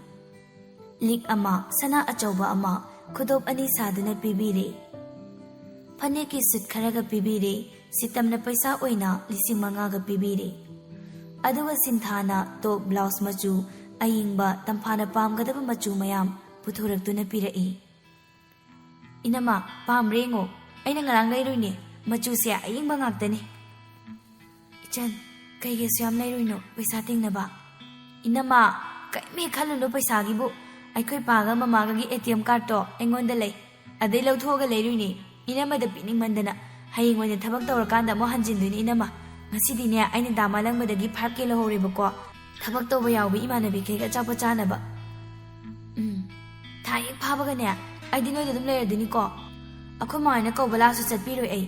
ꯂꯤꯛ ꯑꯃ, ꯁꯅꯥ ꯑꯆꯧꯕ ꯑꯃ, ꯈꯨꯗꯣꯞ ꯑꯅꯤ ꯁꯥꯗꯨꯅ ꯄꯤꯕꯤꯔꯦ꯫ ꯐꯅꯦꯛꯀꯤ ꯁꯨꯠ ꯈꯔꯒ ꯄꯤꯕꯤꯔꯦ꯫ ꯁꯤꯇꯝꯅ ꯄꯩꯁꯥ ꯑꯣꯏꯅ ꯂꯤꯁꯤꯡ ꯃꯉꯥꯒ ꯄꯤꯕꯤꯔꯦ꯫ ꯑꯗꯨꯒ ꯁꯤꯟꯊꯥꯅ ꯇꯣꯞ ꯕ꯭ꯂꯥꯎꯁ ꯃꯆꯨ ꯑꯏꯪꯕ ꯇꯝꯐꯥꯅ ꯄꯥꯝꯒꯗꯕ ꯃꯆꯨ ꯃꯌꯥꯝ ꯄꯨꯊꯣꯔꯛꯇꯨꯅ ꯄꯤꯔꯛꯏ꯫ "ꯏꯅꯝꯃ, ꯄꯥꯝꯕ꯭ꯔꯥ ꯌꯦꯡꯉꯣ, ꯑꯩꯅ ꯉꯔꯥꯡ ꯂꯩꯔꯨꯏꯅꯦ, ꯃꯆꯨꯁꯦ ꯑꯏꯪꯕ ꯉꯥꯛꯇꯅꯦ꯫" "ꯏꯆꯟ, ꯀꯩꯒꯤ ꯑꯁꯨꯛ ꯌꯥꯝ ꯂꯩꯔꯨꯏꯅꯣ? ꯄꯩꯁꯥ ꯇꯤꯡꯅꯕ?" "ꯏꯅꯝꯃ, ꯀꯔꯤꯝ ꯍꯦꯛ ꯈꯜꯂꯨꯅꯨ ꯄꯩꯁꯥꯒꯤꯕꯨ꯫ ꯑꯩꯈꯣꯏ ꯄꯥꯒ ꯃꯃꯥꯒꯒꯤ ꯑꯦ ꯇꯤ ꯑꯦꯝ ꯀꯥꯔꯠꯇꯣ ꯑꯩꯉꯣꯟꯗ ꯂꯩ꯫ ꯑꯗꯩ ꯂꯧꯊꯣꯛꯑꯒ ꯂꯩꯔꯨꯏꯅꯦ꯫ ꯏꯅꯝꯃꯗ ꯄꯤꯅꯤꯡꯃꯟꯗꯅ꯫ ꯍꯌꯦꯡ ꯑꯣꯏꯅ ꯊꯕꯛ ꯇꯧꯔꯀꯥꯟꯗ ꯑꯃꯨꯛ ꯍꯟꯖꯤꯟꯗꯣꯏꯅꯦ ꯏꯅꯝꯃ꯫ ꯉꯁꯤꯗꯤꯅꯦ, ꯑꯩꯅ ꯗꯥ ꯃꯥꯂꯪꯕꯗꯒꯤ ꯐꯥꯏꯚ ꯀꯦ ꯂꯧꯍꯧꯔꯦꯕꯀꯣ꯫ ꯊꯕꯛ ꯇꯧꯕ ꯌꯥꯎꯕ ꯏꯃꯥꯟꯅꯕꯤꯈꯩꯒ ꯑꯆꯥꯄꯣꯠ ꯆꯥꯅꯕ꯫ ꯎꯝ, ꯊꯥ ꯍꯦꯛ ꯐꯥꯕꯒꯅꯦ, ꯑꯩꯗꯤ ꯅꯣꯏꯗ ꯑꯗꯨꯝ ꯂꯩꯔꯗꯣꯏꯅꯤꯀꯣ꯫ ꯑꯩꯈꯣꯏ ꯃꯥ ꯍꯣꯏꯅ ꯀꯧꯕ ꯂꯥꯛꯑꯁꯨ ꯆꯠꯄꯤꯔꯣꯏ ꯑꯩ꯫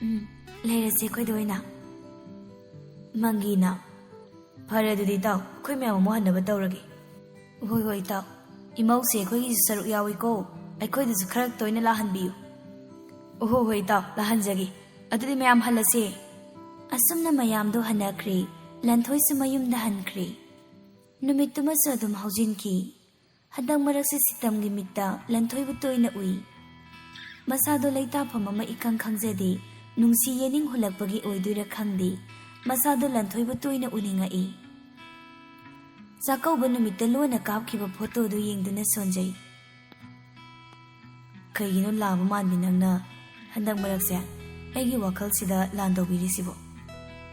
ꯎꯝ, ꯂꯩꯔꯁꯦ ꯑꯩꯈꯣꯏꯗ ꯑꯣꯏꯅ꯫" ꯃꯪꯒꯤꯅ, "ꯐꯔꯦ ꯑꯗꯨꯗꯤ ꯏꯇꯥꯎ, ꯑꯩꯈꯣꯏ ꯃꯌꯥꯝ ꯑꯃꯨꯛ ꯍꯟꯅꯕ ꯇꯧꯔꯒꯦ꯫" "ꯍꯣꯏ ꯍꯣꯏ ꯏꯇꯥꯎ, ꯏꯃꯧꯁꯦ ꯑꯩꯈꯣꯏꯒꯤꯁꯨ ꯁꯔꯨꯛ ꯌꯥꯎꯏꯀꯣ, ꯑꯩꯈꯣꯏꯗꯁꯨ ꯈꯔ ꯇꯣꯏꯅ ꯂꯥꯛꯍꯟꯕꯤꯌꯨ꯫" "ꯑꯣ ꯍꯣꯏ ꯍꯣꯏ ꯏꯇꯥꯎ, ꯂꯥꯛꯍꯟꯖꯒꯦ꯫ ꯑꯗꯨꯗꯤ ꯃꯌꯥꯝ ꯍꯜꯂꯁꯦ꯫" ꯑꯁꯨꯝꯅ ꯃꯌꯥꯝꯗꯣ ꯍꯟꯅꯈ꯭ꯔꯦ꯫ ꯂꯟꯊꯣꯏꯁꯨ ꯃꯌꯨꯝꯗ ꯍꯟꯈ꯭ꯔꯦ꯫ ꯅꯨꯃꯤꯠꯇꯨꯃꯁꯨ ꯑꯗꯨꯝ ꯍꯧꯖꯤꯟꯈꯤ꯫ ꯍꯟꯗꯛ ꯃꯔꯛꯁꯦ ꯁꯤꯇꯝꯒꯤ ꯃꯤꯠꯇ ꯂꯟꯊꯣꯏꯕꯨ ꯇꯣꯏꯅ ꯎꯏ꯫ ꯃꯁꯥꯗꯣ ꯂꯩꯇꯥꯐꯝ ꯑꯃ ꯏꯈꯪ ꯈꯪꯖꯗꯦ꯫ ꯅꯨꯡꯁꯤ ꯌꯦꯅꯤꯡ ꯍꯨꯜꯂꯛꯄꯒꯤ ꯑꯣꯏꯗꯣꯏꯔꯥ ꯈꯪꯗꯦ, ꯃꯁꯥꯗꯣ ꯂꯟꯊꯣꯏꯕꯨ ꯇꯣꯏꯅ ꯎꯅꯤꯡꯉꯛꯏ꯫ ꯆꯥꯛꯀꯧꯕ ꯅꯨꯃꯤꯠꯇ ꯂꯣꯟꯅ ꯀꯥꯞꯈꯤꯕ ꯐꯣꯇꯣꯗꯨ ꯌꯦꯡꯗꯨꯅ ꯁꯣꯟꯖꯩ꯫ "ꯀꯩꯒꯤꯅꯣ ꯂꯥꯕ ꯃꯥꯟꯕꯤ ꯅꯪꯅ ꯍꯟꯗꯛ ꯃꯔꯛꯁꯦ ꯑꯩꯒꯤ ꯋꯥꯈꯜꯁꯤꯗ ꯂꯥꯟ ꯇꯧꯕꯤꯔꯤꯁꯤꯕꯣ?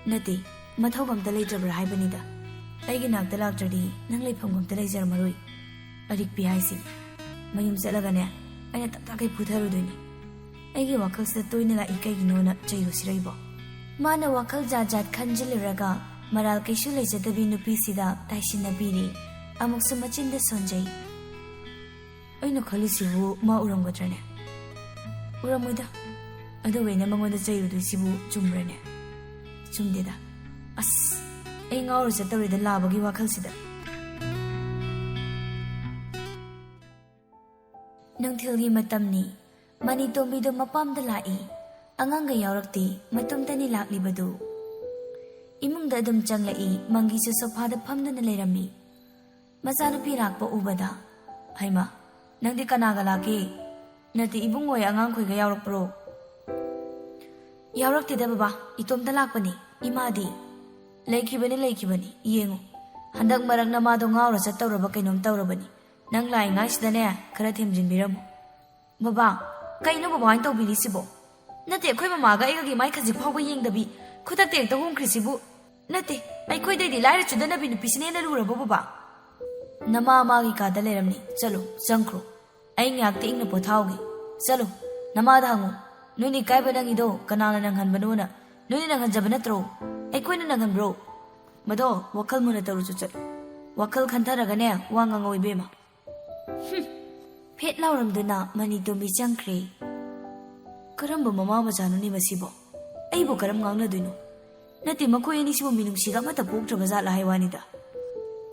ꯅꯠꯇꯦ, ꯃꯊꯧ ꯑꯝꯇ ꯂꯩꯇ꯭ꯔꯕ꯭ꯔꯥ ꯍꯥꯏꯕꯅꯤꯗ꯫ ꯑꯩꯒꯤ ꯅꯥꯛꯇ ꯂꯥꯛꯇ꯭ꯔꯗꯤ ꯅꯪ ꯂꯩꯐꯝ ꯑꯝꯇ ꯂꯩꯖꯔꯝꯃꯔꯣꯏ꯫ ꯑꯔꯤꯛꯄꯤ ꯍꯥꯏꯁꯤ꯫ ꯃꯌꯨꯝ ꯆꯠꯂꯒꯅꯦ, ꯑꯩꯅ ꯇꯞ ꯇꯥꯈꯩ ꯐꯨꯊꯔꯨꯗꯣꯏꯅꯤ꯫ ꯑꯩꯒꯤ ꯋꯥꯈꯜꯁꯤꯗ ꯇꯣꯏꯅ ꯂꯥꯛꯏ ꯀꯩꯒꯤꯅꯣꯅ ꯆꯩꯔꯨꯁꯤꯔ ꯑꯩꯕꯣ?" ꯃꯥꯅ ꯋꯥꯈꯜ ꯖꯥꯠ ꯖꯥꯠ ꯈꯟꯖꯤꯜꯂꯨꯔꯒ ꯃꯔꯥꯜ ꯀꯩꯁꯨ ꯂꯩꯖꯗꯕꯤ ꯅꯨꯄꯤꯁꯤꯗ ꯇꯥꯏꯁꯤꯟꯅꯕꯤꯔꯦ꯫ ꯑꯃꯨꯛꯁꯨ ꯃꯆꯤꯟꯗ ꯁꯣꯟꯖꯩ꯫ "ꯑꯩꯅ ꯈꯜꯂꯤꯁꯤꯕꯨ ꯃꯥ ꯎꯔꯝꯒꯗ꯭ꯔꯅꯦ? ꯎꯔꯝꯃꯣꯏꯗ꯫ ꯑꯗꯨꯒ ꯑꯩꯅ ꯃꯉꯣꯟꯗ ꯆꯩꯔꯨꯗꯣꯏꯁꯤꯕꯨ ꯆꯨꯝꯕ꯭ꯔꯅꯦ? ꯆꯨꯝꯗꯦꯗ꯫ ꯑꯁ, ꯑꯩ ꯉꯥꯎꯔ ꯆꯠꯇꯧꯔꯦꯗ ꯂꯥꯕꯒꯤ ꯋꯥꯈꯜꯁꯤꯗ꯫" ꯅꯨꯡꯊꯤꯜꯒꯤ ꯃꯇꯝꯅꯤ꯫ ꯃꯅꯤꯇꯣꯝꯕꯤꯗꯣ ꯃꯄꯥꯝꯗ ꯂꯥꯛꯏ꯫ ꯑꯉꯥꯡꯒ ꯌꯥꯎꯔꯛꯇꯦ, ꯃꯇꯣꯝꯇꯅꯤ ꯂꯥꯛꯂꯤꯕꯗꯨ꯫ ꯏꯃꯨꯡꯗ ꯑꯗꯨꯝ ꯆꯪꯂꯛꯏ, ꯃꯪꯒꯤꯁꯨ ꯁꯣꯐꯥꯗ ꯐꯝꯗꯨꯅ ꯂꯩꯔꯝꯃꯤ꯫ ꯃꯆꯥꯅꯨꯄꯤ ꯂꯥꯛꯄ ꯎꯕꯗ, "ꯍꯩꯃꯥ, ꯅꯪꯗꯤ ꯀꯅꯥꯒ ꯂꯥꯛꯀꯦ? ꯅꯠꯇꯦ, ꯏꯕꯨꯡꯉꯣ ꯍꯣꯏ ꯑꯉꯥꯡꯈꯣꯏꯒ ꯌꯥꯎꯔꯛꯄ꯭ꯔꯣ?" "ꯌꯥꯎꯔꯛꯇꯦꯗ ꯕꯕꯥ, ꯏꯇꯣꯝꯇ ꯂꯥꯛꯄꯅꯤ꯫ ꯏꯃꯥꯗꯤ?" "ꯂꯩꯈꯤꯕꯅꯤ, ꯂꯩꯈꯤꯕꯅꯤ꯫ ꯌꯦꯡꯉꯨ, ꯍꯟꯗꯛ ꯃꯔꯛ ꯅꯃꯥꯗꯣ ꯉꯥꯎꯔ ꯆꯠꯇꯧꯔꯕ ꯀꯩꯅꯣꯝ ꯇꯧꯔꯕꯅꯤ꯫ ꯅꯪ ꯂꯥꯛꯏꯉꯥꯏꯁꯤꯗꯅꯦ ꯈꯔ ꯊꯦꯝꯖꯤꯟꯕꯤꯔꯝꯃꯨ꯫" "ꯕꯕꯥ, ꯀꯩꯅꯣ ꯕꯕꯥ ꯍꯣꯏꯅ ꯇꯧꯕꯤꯔꯤꯁꯤꯕꯣ? ꯅꯠꯇꯦ, ꯑꯩꯈꯣꯏ ꯃꯃꯥꯒ ꯑꯩꯒꯒꯤ ꯃꯥꯏ ꯈꯖꯤꯛ ꯐꯥꯎꯕ ꯌꯦꯡꯗꯕꯤ ꯈꯨꯗꯛꯇ ꯍꯦꯛꯇ ꯍꯣꯡꯈ꯭ꯔꯤꯁꯤꯕꯨ? ꯅꯠꯇꯦ, ꯑꯩꯈꯣꯏꯗꯩꯗꯤ ꯂꯥꯏꯔ ꯆꯨꯗꯅꯕꯤ ꯅꯨꯄꯤꯁꯤꯅ ꯍꯦꯟꯅ ꯂꯨꯔꯕꯣ ꯕꯕꯥ?" "ꯅꯃꯥ ꯃꯥꯒꯤ ꯀꯥꯗ ꯂꯩꯔꯝꯅꯤ꯫ ꯆꯠꯂꯣ, ꯆꯪꯈ꯭ꯔꯣ꯫ ꯑꯩ ꯉꯥꯏꯍꯥꯛꯇꯤ ꯏꯪꯅ ꯄꯣꯊꯥꯍꯧꯒꯦ꯫ ꯆꯠꯂꯣ, ꯅꯃꯥꯗ ꯍꯪꯉꯨ꯫ ꯅꯣꯏꯅ ꯏꯀꯥꯏꯕ ꯅꯪꯉꯤꯗꯣ ꯀꯅꯥꯅ ꯅꯪꯍꯟꯕꯅꯣꯅ꯫ ꯅꯣꯏꯅ ꯅꯪꯍꯟꯖꯕ ꯅꯠꯇ꯭ꯔꯣ? ꯑꯩꯈꯣꯏꯅ ꯅꯪꯍꯟꯕ꯭ꯔꯣ? ꯃꯗꯣ ꯋꯥꯈꯜ ꯃꯨꯟꯅ ꯇꯧꯔꯨꯆꯣ, ꯆꯠꯂꯣ꯫ ꯋꯥꯈꯜ ꯈꯟꯊꯔꯒꯅꯦ ꯋꯥ ꯉꯥꯡꯉꯧ ꯏꯕꯦꯝꯃ꯫" ꯍꯨꯝ, ꯐꯦꯠ ꯂꯥꯎꯔꯝꯗꯨꯅ ꯃꯅꯤꯇꯣꯝꯕꯤ ꯆꯪꯈ꯭ꯔꯦ꯫ ꯀꯔꯝꯕ ꯃꯃꯥ ꯃꯆꯥꯅꯣꯅꯦ ꯃꯁꯤꯕꯣ? ꯑꯩꯕꯨ ꯀꯔꯝ ꯉꯥꯡꯅꯗꯣꯏꯅꯣ? ꯅꯠꯇꯦ, ꯃꯈꯣꯏ ꯑꯅꯤꯁꯤꯕꯨ ꯃꯤꯅꯨꯡꯁꯤꯒ ꯑꯃꯠꯇ ꯄꯣꯛꯇ꯭ꯔꯕ ꯖꯥꯠꯂ ꯍꯥꯏ ꯋꯥꯅꯤꯗ꯫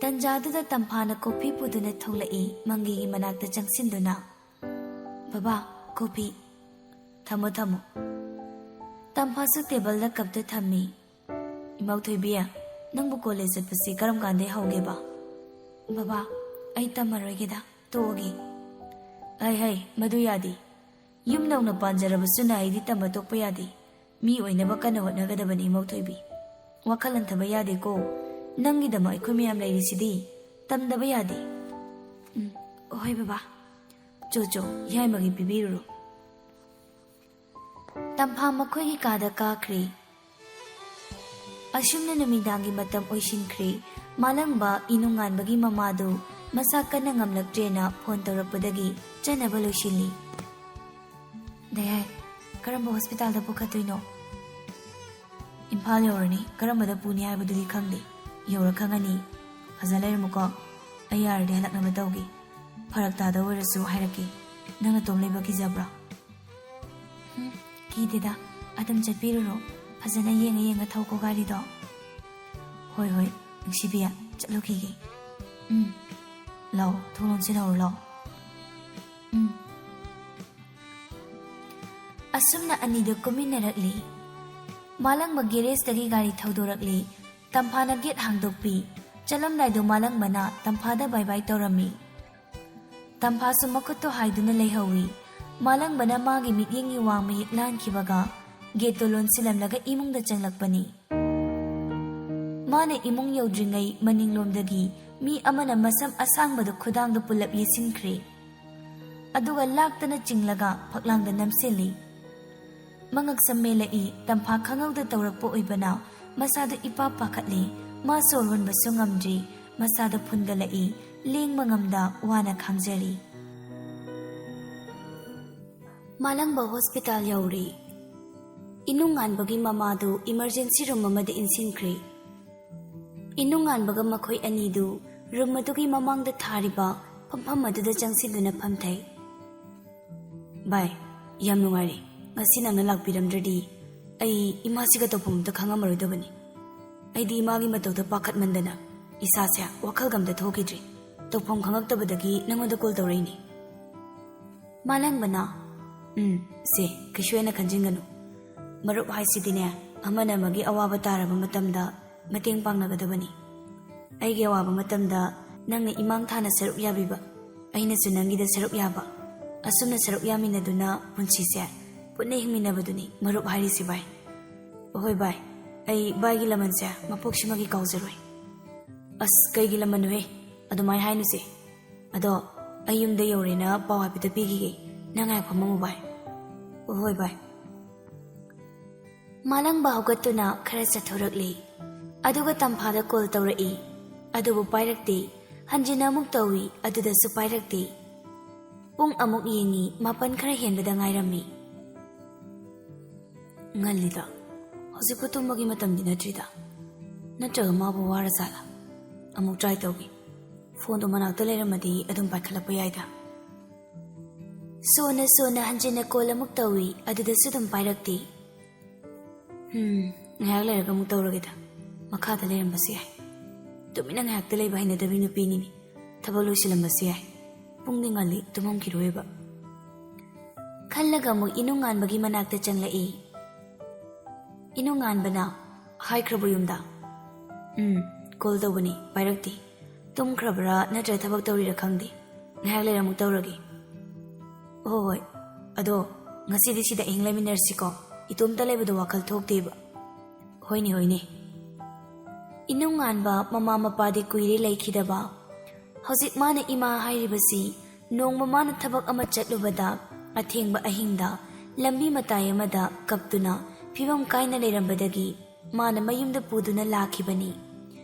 ꯇꯟꯖꯥꯗꯨꯗ ꯇꯝꯐꯥꯅ ꯀꯣꯐꯤ ꯄꯨꯗꯨꯅ ꯊꯣꯛꯂꯛꯏ, ꯃꯪꯒꯤꯒꯤ ꯃꯅꯥꯛꯇ ꯆꯪꯁꯤꯟꯗꯨꯅ꯫ "ꯕꯕꯥ, ꯀꯣꯐꯤ꯫" "ꯊꯝꯃꯣ, ꯊꯝꯃꯣ꯫" ꯇꯝꯐꯥꯁꯨ ꯇꯦꯕꯜꯗ ꯀꯞꯇꯨ ꯊꯝꯃꯤ꯫ "ꯏꯃꯧꯊꯣꯏꯕꯤ, ꯅꯪꯕꯨ ꯀꯣꯂꯦꯖ ꯆꯠꯄꯁꯤ ꯀꯔꯝ ꯀꯥꯟꯗꯩ ꯍꯧꯒꯦꯕ?" "ꯕꯕꯥ, ꯑꯩ ꯇꯝꯃꯔꯣꯏꯒꯦꯗ, ꯇꯣꯛꯑꯒꯦ꯫" "ꯍꯩ, ꯍꯩ, ꯃꯗꯨ ꯌꯥꯗꯦ꯫ ꯌꯨꯝ ꯅꯧꯅ ꯄꯥꯟꯖꯔꯕꯁꯨ ꯅꯍꯩꯗꯤ ꯇꯝꯕ ꯇꯣꯛꯄ ꯌꯥꯗꯦ꯫ ꯃꯤ ꯑꯣꯏꯅꯕ ꯀꯟꯅ ꯍꯣꯠꯅꯒꯗꯕꯅꯤ, ꯏꯃꯧꯊꯣꯏꯕꯤ꯫ ꯋꯥꯈꯜ ꯍꯟꯊꯕ ꯌꯥꯗꯦꯀꯣ꯫ ꯅꯪꯒꯤꯗꯃꯛ ꯑꯩꯈꯣꯏ ꯃꯌꯥꯝ ꯂꯩꯔꯤꯁꯤꯗꯤ꯫ ꯇꯝꯗꯕ ꯌꯥꯗꯦ꯫" "ꯎꯝ, ꯍꯣꯏ ꯕꯕꯥ꯫ ꯆꯣ, ꯆꯣ, ꯌꯥꯏꯃꯒꯤ ꯄꯤꯕꯤꯔꯨꯔꯣ꯫" ꯇꯝꯐꯥ ꯃꯈꯣꯏꯒꯤ ꯀꯥꯗ ꯀꯥꯈ꯭ꯔꯦ꯫ ꯑꯁꯨꯝꯅ ꯅꯨꯃꯤꯗꯥꯡꯒꯤ ꯃꯇꯝ ꯑꯣꯏꯁꯤꯟꯈ꯭ꯔꯦ꯫ ꯃꯥꯂꯪꯕ ꯏꯅꯨꯡꯉꯥꯟꯕꯒꯤ ꯃꯃꯥꯗꯨ ꯃꯁꯥ ꯀꯟꯅ ꯉꯝꯂꯛꯇ꯭ꯔꯦꯅ ꯐꯣꯟ ꯇꯧꯔꯛꯄꯗꯒꯤ ꯆꯠꯅꯕ ꯂꯣꯏꯁꯤꯜꯂꯤ꯫ "ꯗꯌꯥꯏ, ꯀꯔꯝꯕ ꯍꯣꯁꯄꯤꯇꯥꯜꯗ ꯄꯨꯈꯠꯇꯣꯏꯅꯣ?" "ꯏꯝꯐꯥꯜ ꯌꯧꯔꯅꯤ, ꯀꯔꯝꯕꯗ ꯄꯨꯅꯤ ꯍꯥꯏꯕꯗꯨꯗꯤ ꯈꯪꯗꯦ꯫ ꯌꯧꯔ ꯈꯪꯉꯅꯤ꯫ ꯐꯖ ꯂꯩꯔꯝꯃꯨꯀꯣ꯫ ꯑꯩ ꯌꯥꯔꯗꯤ ꯍꯜꯂꯛꯅꯕ ꯇꯧꯒꯦ꯫ ꯐꯔꯛ ꯇꯥꯗ ꯑꯣꯏꯔꯁꯨ ꯍꯥꯏꯔꯛꯀꯦ꯫ ꯅꯪ ꯅꯇꯣꯝ ꯂꯩꯕ ꯀꯤꯖꯕ꯭ꯔꯣ?" "ꯎꯝ, ꯀꯤꯗꯦꯗ꯫ ꯑꯗꯨꯝ ꯆꯠꯄꯤꯔꯨꯔꯣ꯫ ꯐꯖꯅ ꯌꯦꯡꯉ ꯌꯦꯡꯉ ꯊꯧꯀꯣ ꯒꯥꯔꯤꯗꯣ꯫" "ꯍꯣꯏ, ꯍꯣꯏ, ꯅꯨꯡꯁꯤꯕꯤ, ꯆꯠꯂꯨꯈꯤꯒꯦ꯫" "ꯎꯝ, ꯂꯥꯛꯑꯣ, ꯊꯣꯡ ꯂꯣꯟꯁꯤꯟꯍꯧꯔꯣ ꯂꯥꯛꯑꯣ꯫" "ꯎꯝ꯫" ꯑꯁꯨꯝꯅ ꯑꯅꯤꯗꯨ ꯀꯨꯝꯃꯤꯟꯅꯔꯛꯂꯤ꯫ ꯃꯥꯂꯪꯕ ꯒꯦꯔꯦꯖꯇꯒꯤ ꯒꯥꯔꯤ ꯊꯧꯗꯣꯔꯛꯂꯤ꯫ ꯇꯝꯐꯥꯅ ꯒꯦꯠ ꯍꯥꯡꯗꯣꯛꯄꯤ꯫ ꯆꯠꯂꯝꯗꯥꯏꯗꯣ ꯃꯥꯂꯪꯕꯅ ꯇꯝꯐꯥꯗ ꯕꯥꯏ ꯕꯥꯏ ꯇꯧꯔꯝꯃꯤ꯫ ꯇꯝꯐꯥꯁꯨ ꯃꯈꯨꯠꯇꯣ ꯍꯥꯏꯗꯨꯅ ꯂꯩꯍꯧꯏ꯫ ꯃꯥꯂꯪꯕꯅ ꯃꯥꯒꯤ ꯃꯤꯠꯌꯦꯡꯒꯤ ꯋꯥꯡ ꯃꯌꯦꯛ ꯂꯥꯟꯈꯤꯕꯒ ꯒꯦꯠꯇꯣ ꯂꯣꯟꯁꯤꯜꯂꯝꯂꯒ ꯏꯃꯨꯡꯗ ꯆꯪꯂꯛꯄꯅꯤ꯫ ꯃꯥꯅ ꯏꯃꯨꯡ ꯌꯧꯗ꯭ꯔꯤꯉꯩ ꯃꯅꯤꯡꯂꯣꯝꯗꯒꯤ ꯃꯤ ꯑꯃꯅ ꯃꯁꯝ ꯑꯁꯥꯡꯕꯗꯨ ꯈꯨꯗꯥꯡꯗ ꯄꯨꯜꯂꯞ ꯌꯦꯠꯁꯤꯟꯈ꯭ꯔꯦ꯫ ꯑꯗꯨꯒ ꯂꯥꯛꯇꯅ ꯆꯤꯡꯂꯒ ꯐꯛꯂꯥꯡꯗ ꯅꯝꯁꯤꯜꯂꯤ꯫ ꯃꯉꯛ ꯁꯝ ꯃꯦꯜꯂꯛꯏ, ꯇꯝꯐꯥ ꯈꯪꯍꯧꯗ ꯇꯧꯔꯛꯄ ꯑꯣꯏꯕꯅ ꯃꯁꯥꯗꯨ ꯏꯄꯥ ꯄꯥꯈꯠꯂꯤ꯫ ꯃꯥ ꯁꯣꯔ ꯍꯣꯟꯕꯁꯨ ꯉꯝꯗ꯭ꯔꯤ, ꯃꯁꯥꯗꯨ ꯐꯨꯟꯒꯠꯂꯛꯏ, ꯂꯦꯡꯕ ꯉꯝꯗ ꯋꯥꯅ ꯈꯥꯡꯖꯔꯤ꯫ ꯃꯥꯂꯪꯕ ꯍꯣꯁꯄꯤꯇꯥꯜ ꯌꯧꯔꯦ꯫ ꯏꯅꯨꯡꯉꯥꯟꯕꯒꯤ ꯃꯃꯥꯗꯨ ꯏꯃꯔꯖꯦꯟꯁꯤ ꯔꯨꯝ ꯑꯃꯗ ꯏꯟꯁꯤꯟꯈ꯭ꯔꯦ꯫ ꯏꯅꯨꯡꯉꯥꯟꯕꯒ ꯃꯈꯣꯏ ꯑꯅꯤꯗꯨ ꯔꯨꯝ ꯑꯗꯨꯒꯤ ꯃꯃꯥꯡꯗ ꯊꯥꯔꯤꯕ ꯐꯝꯐꯝ ꯑꯗꯨꯗ ꯆꯪꯁꯤꯟꯗꯨꯅ ꯐꯝꯊꯩ꯫ "ꯚꯥꯏ, ꯌꯥꯝ ꯅꯨꯡꯉꯥꯏꯔꯦ꯫ ꯉꯁꯤ ꯅꯪꯅ ꯂꯥꯛꯄꯤꯔꯝꯗ꯭ꯔꯗꯤ ꯑꯩ ꯏꯃꯥꯁꯤꯒ ꯇꯧꯐꯝ ꯑꯝꯇ ꯈꯪꯉꯝꯃꯔꯣꯏꯗꯕꯅꯤ꯫ ꯑꯩꯗꯤ ꯏꯃꯥꯒꯤ ꯃꯇꯧꯗ ꯄꯥꯈꯠꯃꯟꯗꯅ ꯏꯁꯥꯁꯦ ꯋꯥꯈꯜꯒ ꯑꯝꯇ ꯊꯣꯛꯈꯤꯗ꯭ꯔꯦ꯫ ꯇꯧꯐꯝ ꯈꯪꯉꯛꯇꯕꯗꯒꯤ ꯅꯪꯉꯣꯟꯗ ꯀꯣꯜ ꯇꯧꯔꯛꯏꯅꯤ꯫" ꯃꯥꯂꯪꯕꯅ, "ꯎꯝ, ꯁꯦ, ꯀꯩꯁꯨ ꯍꯦꯟꯅ ꯈꯟꯖꯤꯟꯒꯅꯨ꯫ ꯃꯔꯨꯞ ꯍꯥꯏꯁꯤꯗꯤꯅꯦ, ꯑꯃꯅ ꯑꯃꯒꯤ ꯑꯋꯥꯕ ꯇꯥꯔꯕ ꯃꯇꯝꯗ ꯃꯇꯦꯡ ꯄꯥꯡꯅꯒꯗꯕꯅꯤ꯫ ꯑꯩꯒꯤ ꯑꯋꯥꯕ ꯃꯇꯝꯗ ꯅꯪꯅ ꯏꯃꯥꯡ ꯊꯥꯅ ꯁꯔꯨꯛ ꯌꯥꯕꯤꯕ, ꯑꯩꯅꯁꯨ ꯅꯪꯒꯤꯗ ꯁꯔꯨꯛ ꯌꯥꯕ, ꯑꯁꯨꯝꯅ ꯁꯔꯨꯛ ꯌꯥꯃꯤꯟꯅꯗꯨꯅ ꯄꯨꯟꯁꯤꯁꯦ ꯄꯨꯟꯅ ꯍꯤꯡꯃꯤꯟꯅꯕꯗꯨꯅꯤ ꯃꯔꯨꯞ ꯍꯥꯏꯔꯤꯁꯤ, ꯚꯥꯏ꯫ ꯑꯍꯣꯏ, ꯚꯥꯏ, ꯑꯩ ꯚꯥꯏꯒꯤ ꯂꯃꯟꯁꯦ ꯃꯄꯣꯛꯁꯤꯃꯒꯤ ꯀꯥꯎꯖꯔꯣꯏ꯫" "ꯑꯁ, ꯀꯩꯒꯤ ꯂꯃꯟꯅꯣꯍꯦ? ꯑꯗꯨꯃꯥꯏꯅ ꯍꯥꯏꯅꯨꯁꯦ꯫ ꯑꯗꯣ ꯑꯩ ꯌꯨꯝꯗ ꯌꯧꯔꯦꯅ ꯄꯥꯎ ꯍꯥꯏꯐꯦꯠꯇ ꯄꯤꯈꯤꯒꯦ꯫ ꯅꯪ ꯉꯥꯏꯍꯥꯛ ꯐꯝꯃꯝꯃꯨ, ꯚꯥꯏ꯫" "ꯍꯣꯏ, ꯚꯥꯏ꯫" ꯃꯥꯂꯪꯕ ꯍꯧꯒꯠꯇꯨꯅ ꯈꯔ ꯆꯠꯊꯣꯔꯛꯂꯤ꯫ ꯑꯗꯨꯒ ꯇꯝꯐꯥꯗ ꯀꯣꯜ ꯇꯧꯔꯛꯏ꯫ ꯑꯗꯨꯕꯨ ꯄꯥꯏꯔꯛꯇꯦ꯫ ꯍꯟꯖꯤꯟꯅ ꯑꯃꯨꯛ ꯇꯧꯏ, ꯑꯗꯨꯗꯁꯨ ꯄꯥꯏꯔꯛꯇꯦ꯫ ꯄꯨꯡ ꯑꯃꯨꯛ ꯌꯦꯡꯉꯤ, ꯃꯥꯄꯟ ꯈꯔ ꯍꯦꯟꯕꯗ ꯉꯥꯏꯔꯝꯃꯤ꯫ "ꯉꯜꯂꯤꯗ, ꯍꯧꯖꯤꯛꯄꯨ ꯇꯨꯝꯕꯒꯤ ꯃꯇꯝꯗꯤ ꯅꯠꯇ꯭ꯔꯤꯗ꯫ ꯅꯠꯇ꯭ꯔꯒ ꯃꯥꯕꯨ ꯋꯥꯔ ꯖꯥꯠꯂꯥ? ꯑꯃꯨꯛ ꯇ꯭ꯔꯥꯏ ꯇꯧꯒꯦ꯫ ꯐꯣꯟꯗꯣ ꯃꯅꯥꯛꯇ ꯂꯩꯔꯝꯃꯗꯤ ꯑꯗꯨꯝ ꯄꯥꯏꯈꯠꯂꯛꯄ ꯌꯥꯏꯗ꯫" ꯁꯣꯟꯅ ꯁꯣꯟꯅ ꯍꯟꯖꯤꯟꯅ ꯀꯣꯜ ꯑꯃꯨꯛ ꯇꯧꯏ, ꯑꯗꯨꯗꯁꯨ ꯑꯗꯨꯝ ꯄꯥꯏꯔꯛꯇꯦ꯫ "ꯍꯝ, ꯉꯥꯏꯍꯥꯛ ꯂꯩꯔꯒ ꯑꯃꯨꯛ ꯇꯧꯔꯒꯦꯗ꯫ ꯃꯈꯥꯗ ꯂꯩꯔꯝꯕꯁꯨ ꯌꯥꯏ꯫ ꯇꯨꯃꯤꯟꯅ ꯉꯥꯏꯍꯥꯛꯇ ꯂꯩꯕ ꯍꯩꯅꯗꯕꯤ ꯅꯨꯄꯤꯅꯤꯅꯦ꯫ ꯊꯕꯛ ꯂꯣꯏꯁꯤꯜꯂꯝꯕꯁꯨ ꯌꯥꯏ꯫ ꯄꯨꯡꯗꯤ ꯉꯜꯂꯤ, ꯇꯨꯝꯃꯝꯈꯤꯔꯣꯏꯕ꯫" ꯈꯜꯂꯒ ꯑꯃꯨꯛ ꯏꯅꯨꯡꯉꯥꯟꯕꯒꯤ ꯃꯅꯥꯛꯇ ꯆꯪꯂꯛꯏ꯫ ꯏꯅꯨꯡꯉꯥꯟꯕꯅ, "ꯍꯥꯏꯈ꯭ꯔꯕꯣ ꯌꯨꯝꯗ?" "ꯎꯝ, ꯀꯣꯜ ꯇꯧꯕꯅꯤ, ꯄꯥꯏꯔꯛꯇꯦ꯫ ꯇꯨꯝꯈ꯭ꯔꯕ꯭ꯔꯥ ꯅꯠꯇ꯭ꯔꯒ ꯊꯕꯛ ꯇꯧꯔꯤꯔꯥ ꯈꯪꯗꯦ꯫ ꯉꯥꯏꯍꯥꯛ ꯂꯩꯔ ꯑꯃꯨꯛ ꯇꯧꯔꯒꯦ꯫" "ꯍꯣꯏ, ꯍꯣꯏ꯫ ꯑꯗꯣ ꯉꯁꯤꯗꯤ ꯁꯤꯗ ꯑꯍꯤꯡ ꯂꯩꯃꯤꯟꯅꯔꯁꯤꯀꯣ꯫ ꯏꯇꯣꯝꯇ ꯂꯩꯕꯗꯣ ꯋꯥꯈꯜ ꯊꯣꯛꯇꯦꯕ꯫ ꯍꯣꯏꯅꯦ, ꯍꯣꯏꯅꯦ꯫ ꯏꯅꯨꯡꯉꯥꯟꯕ ꯃꯃꯥ ꯃꯄꯥꯗꯤ ꯀꯨꯏꯔꯦ ꯂꯩꯈꯤꯗꯕ꯫ ꯍꯧꯖꯤꯛ ꯃꯥꯅ ꯏꯃꯥ ꯍꯥꯏꯔꯤꯕꯁꯤ ꯅꯣꯡꯃ ꯃꯥꯅ ꯊꯕꯛ ꯑꯃ ꯆꯠꯂꯨꯕꯗ ꯑꯊꯦꯡꯕ ꯑꯍꯤꯡꯗ ꯂꯝꯕꯤ ꯃꯇꯥꯏ ꯑꯃꯗ ꯀꯞꯇꯨꯅ ꯐꯤꯕꯝ ꯀꯥꯏꯅ ꯂꯩꯔꯝꯕꯗꯒꯤ ꯃꯥꯅ ꯃꯌꯨꯝꯗ ꯄꯨꯗꯨꯅ ꯂꯥꯛꯈꯤꯕꯅꯤ꯫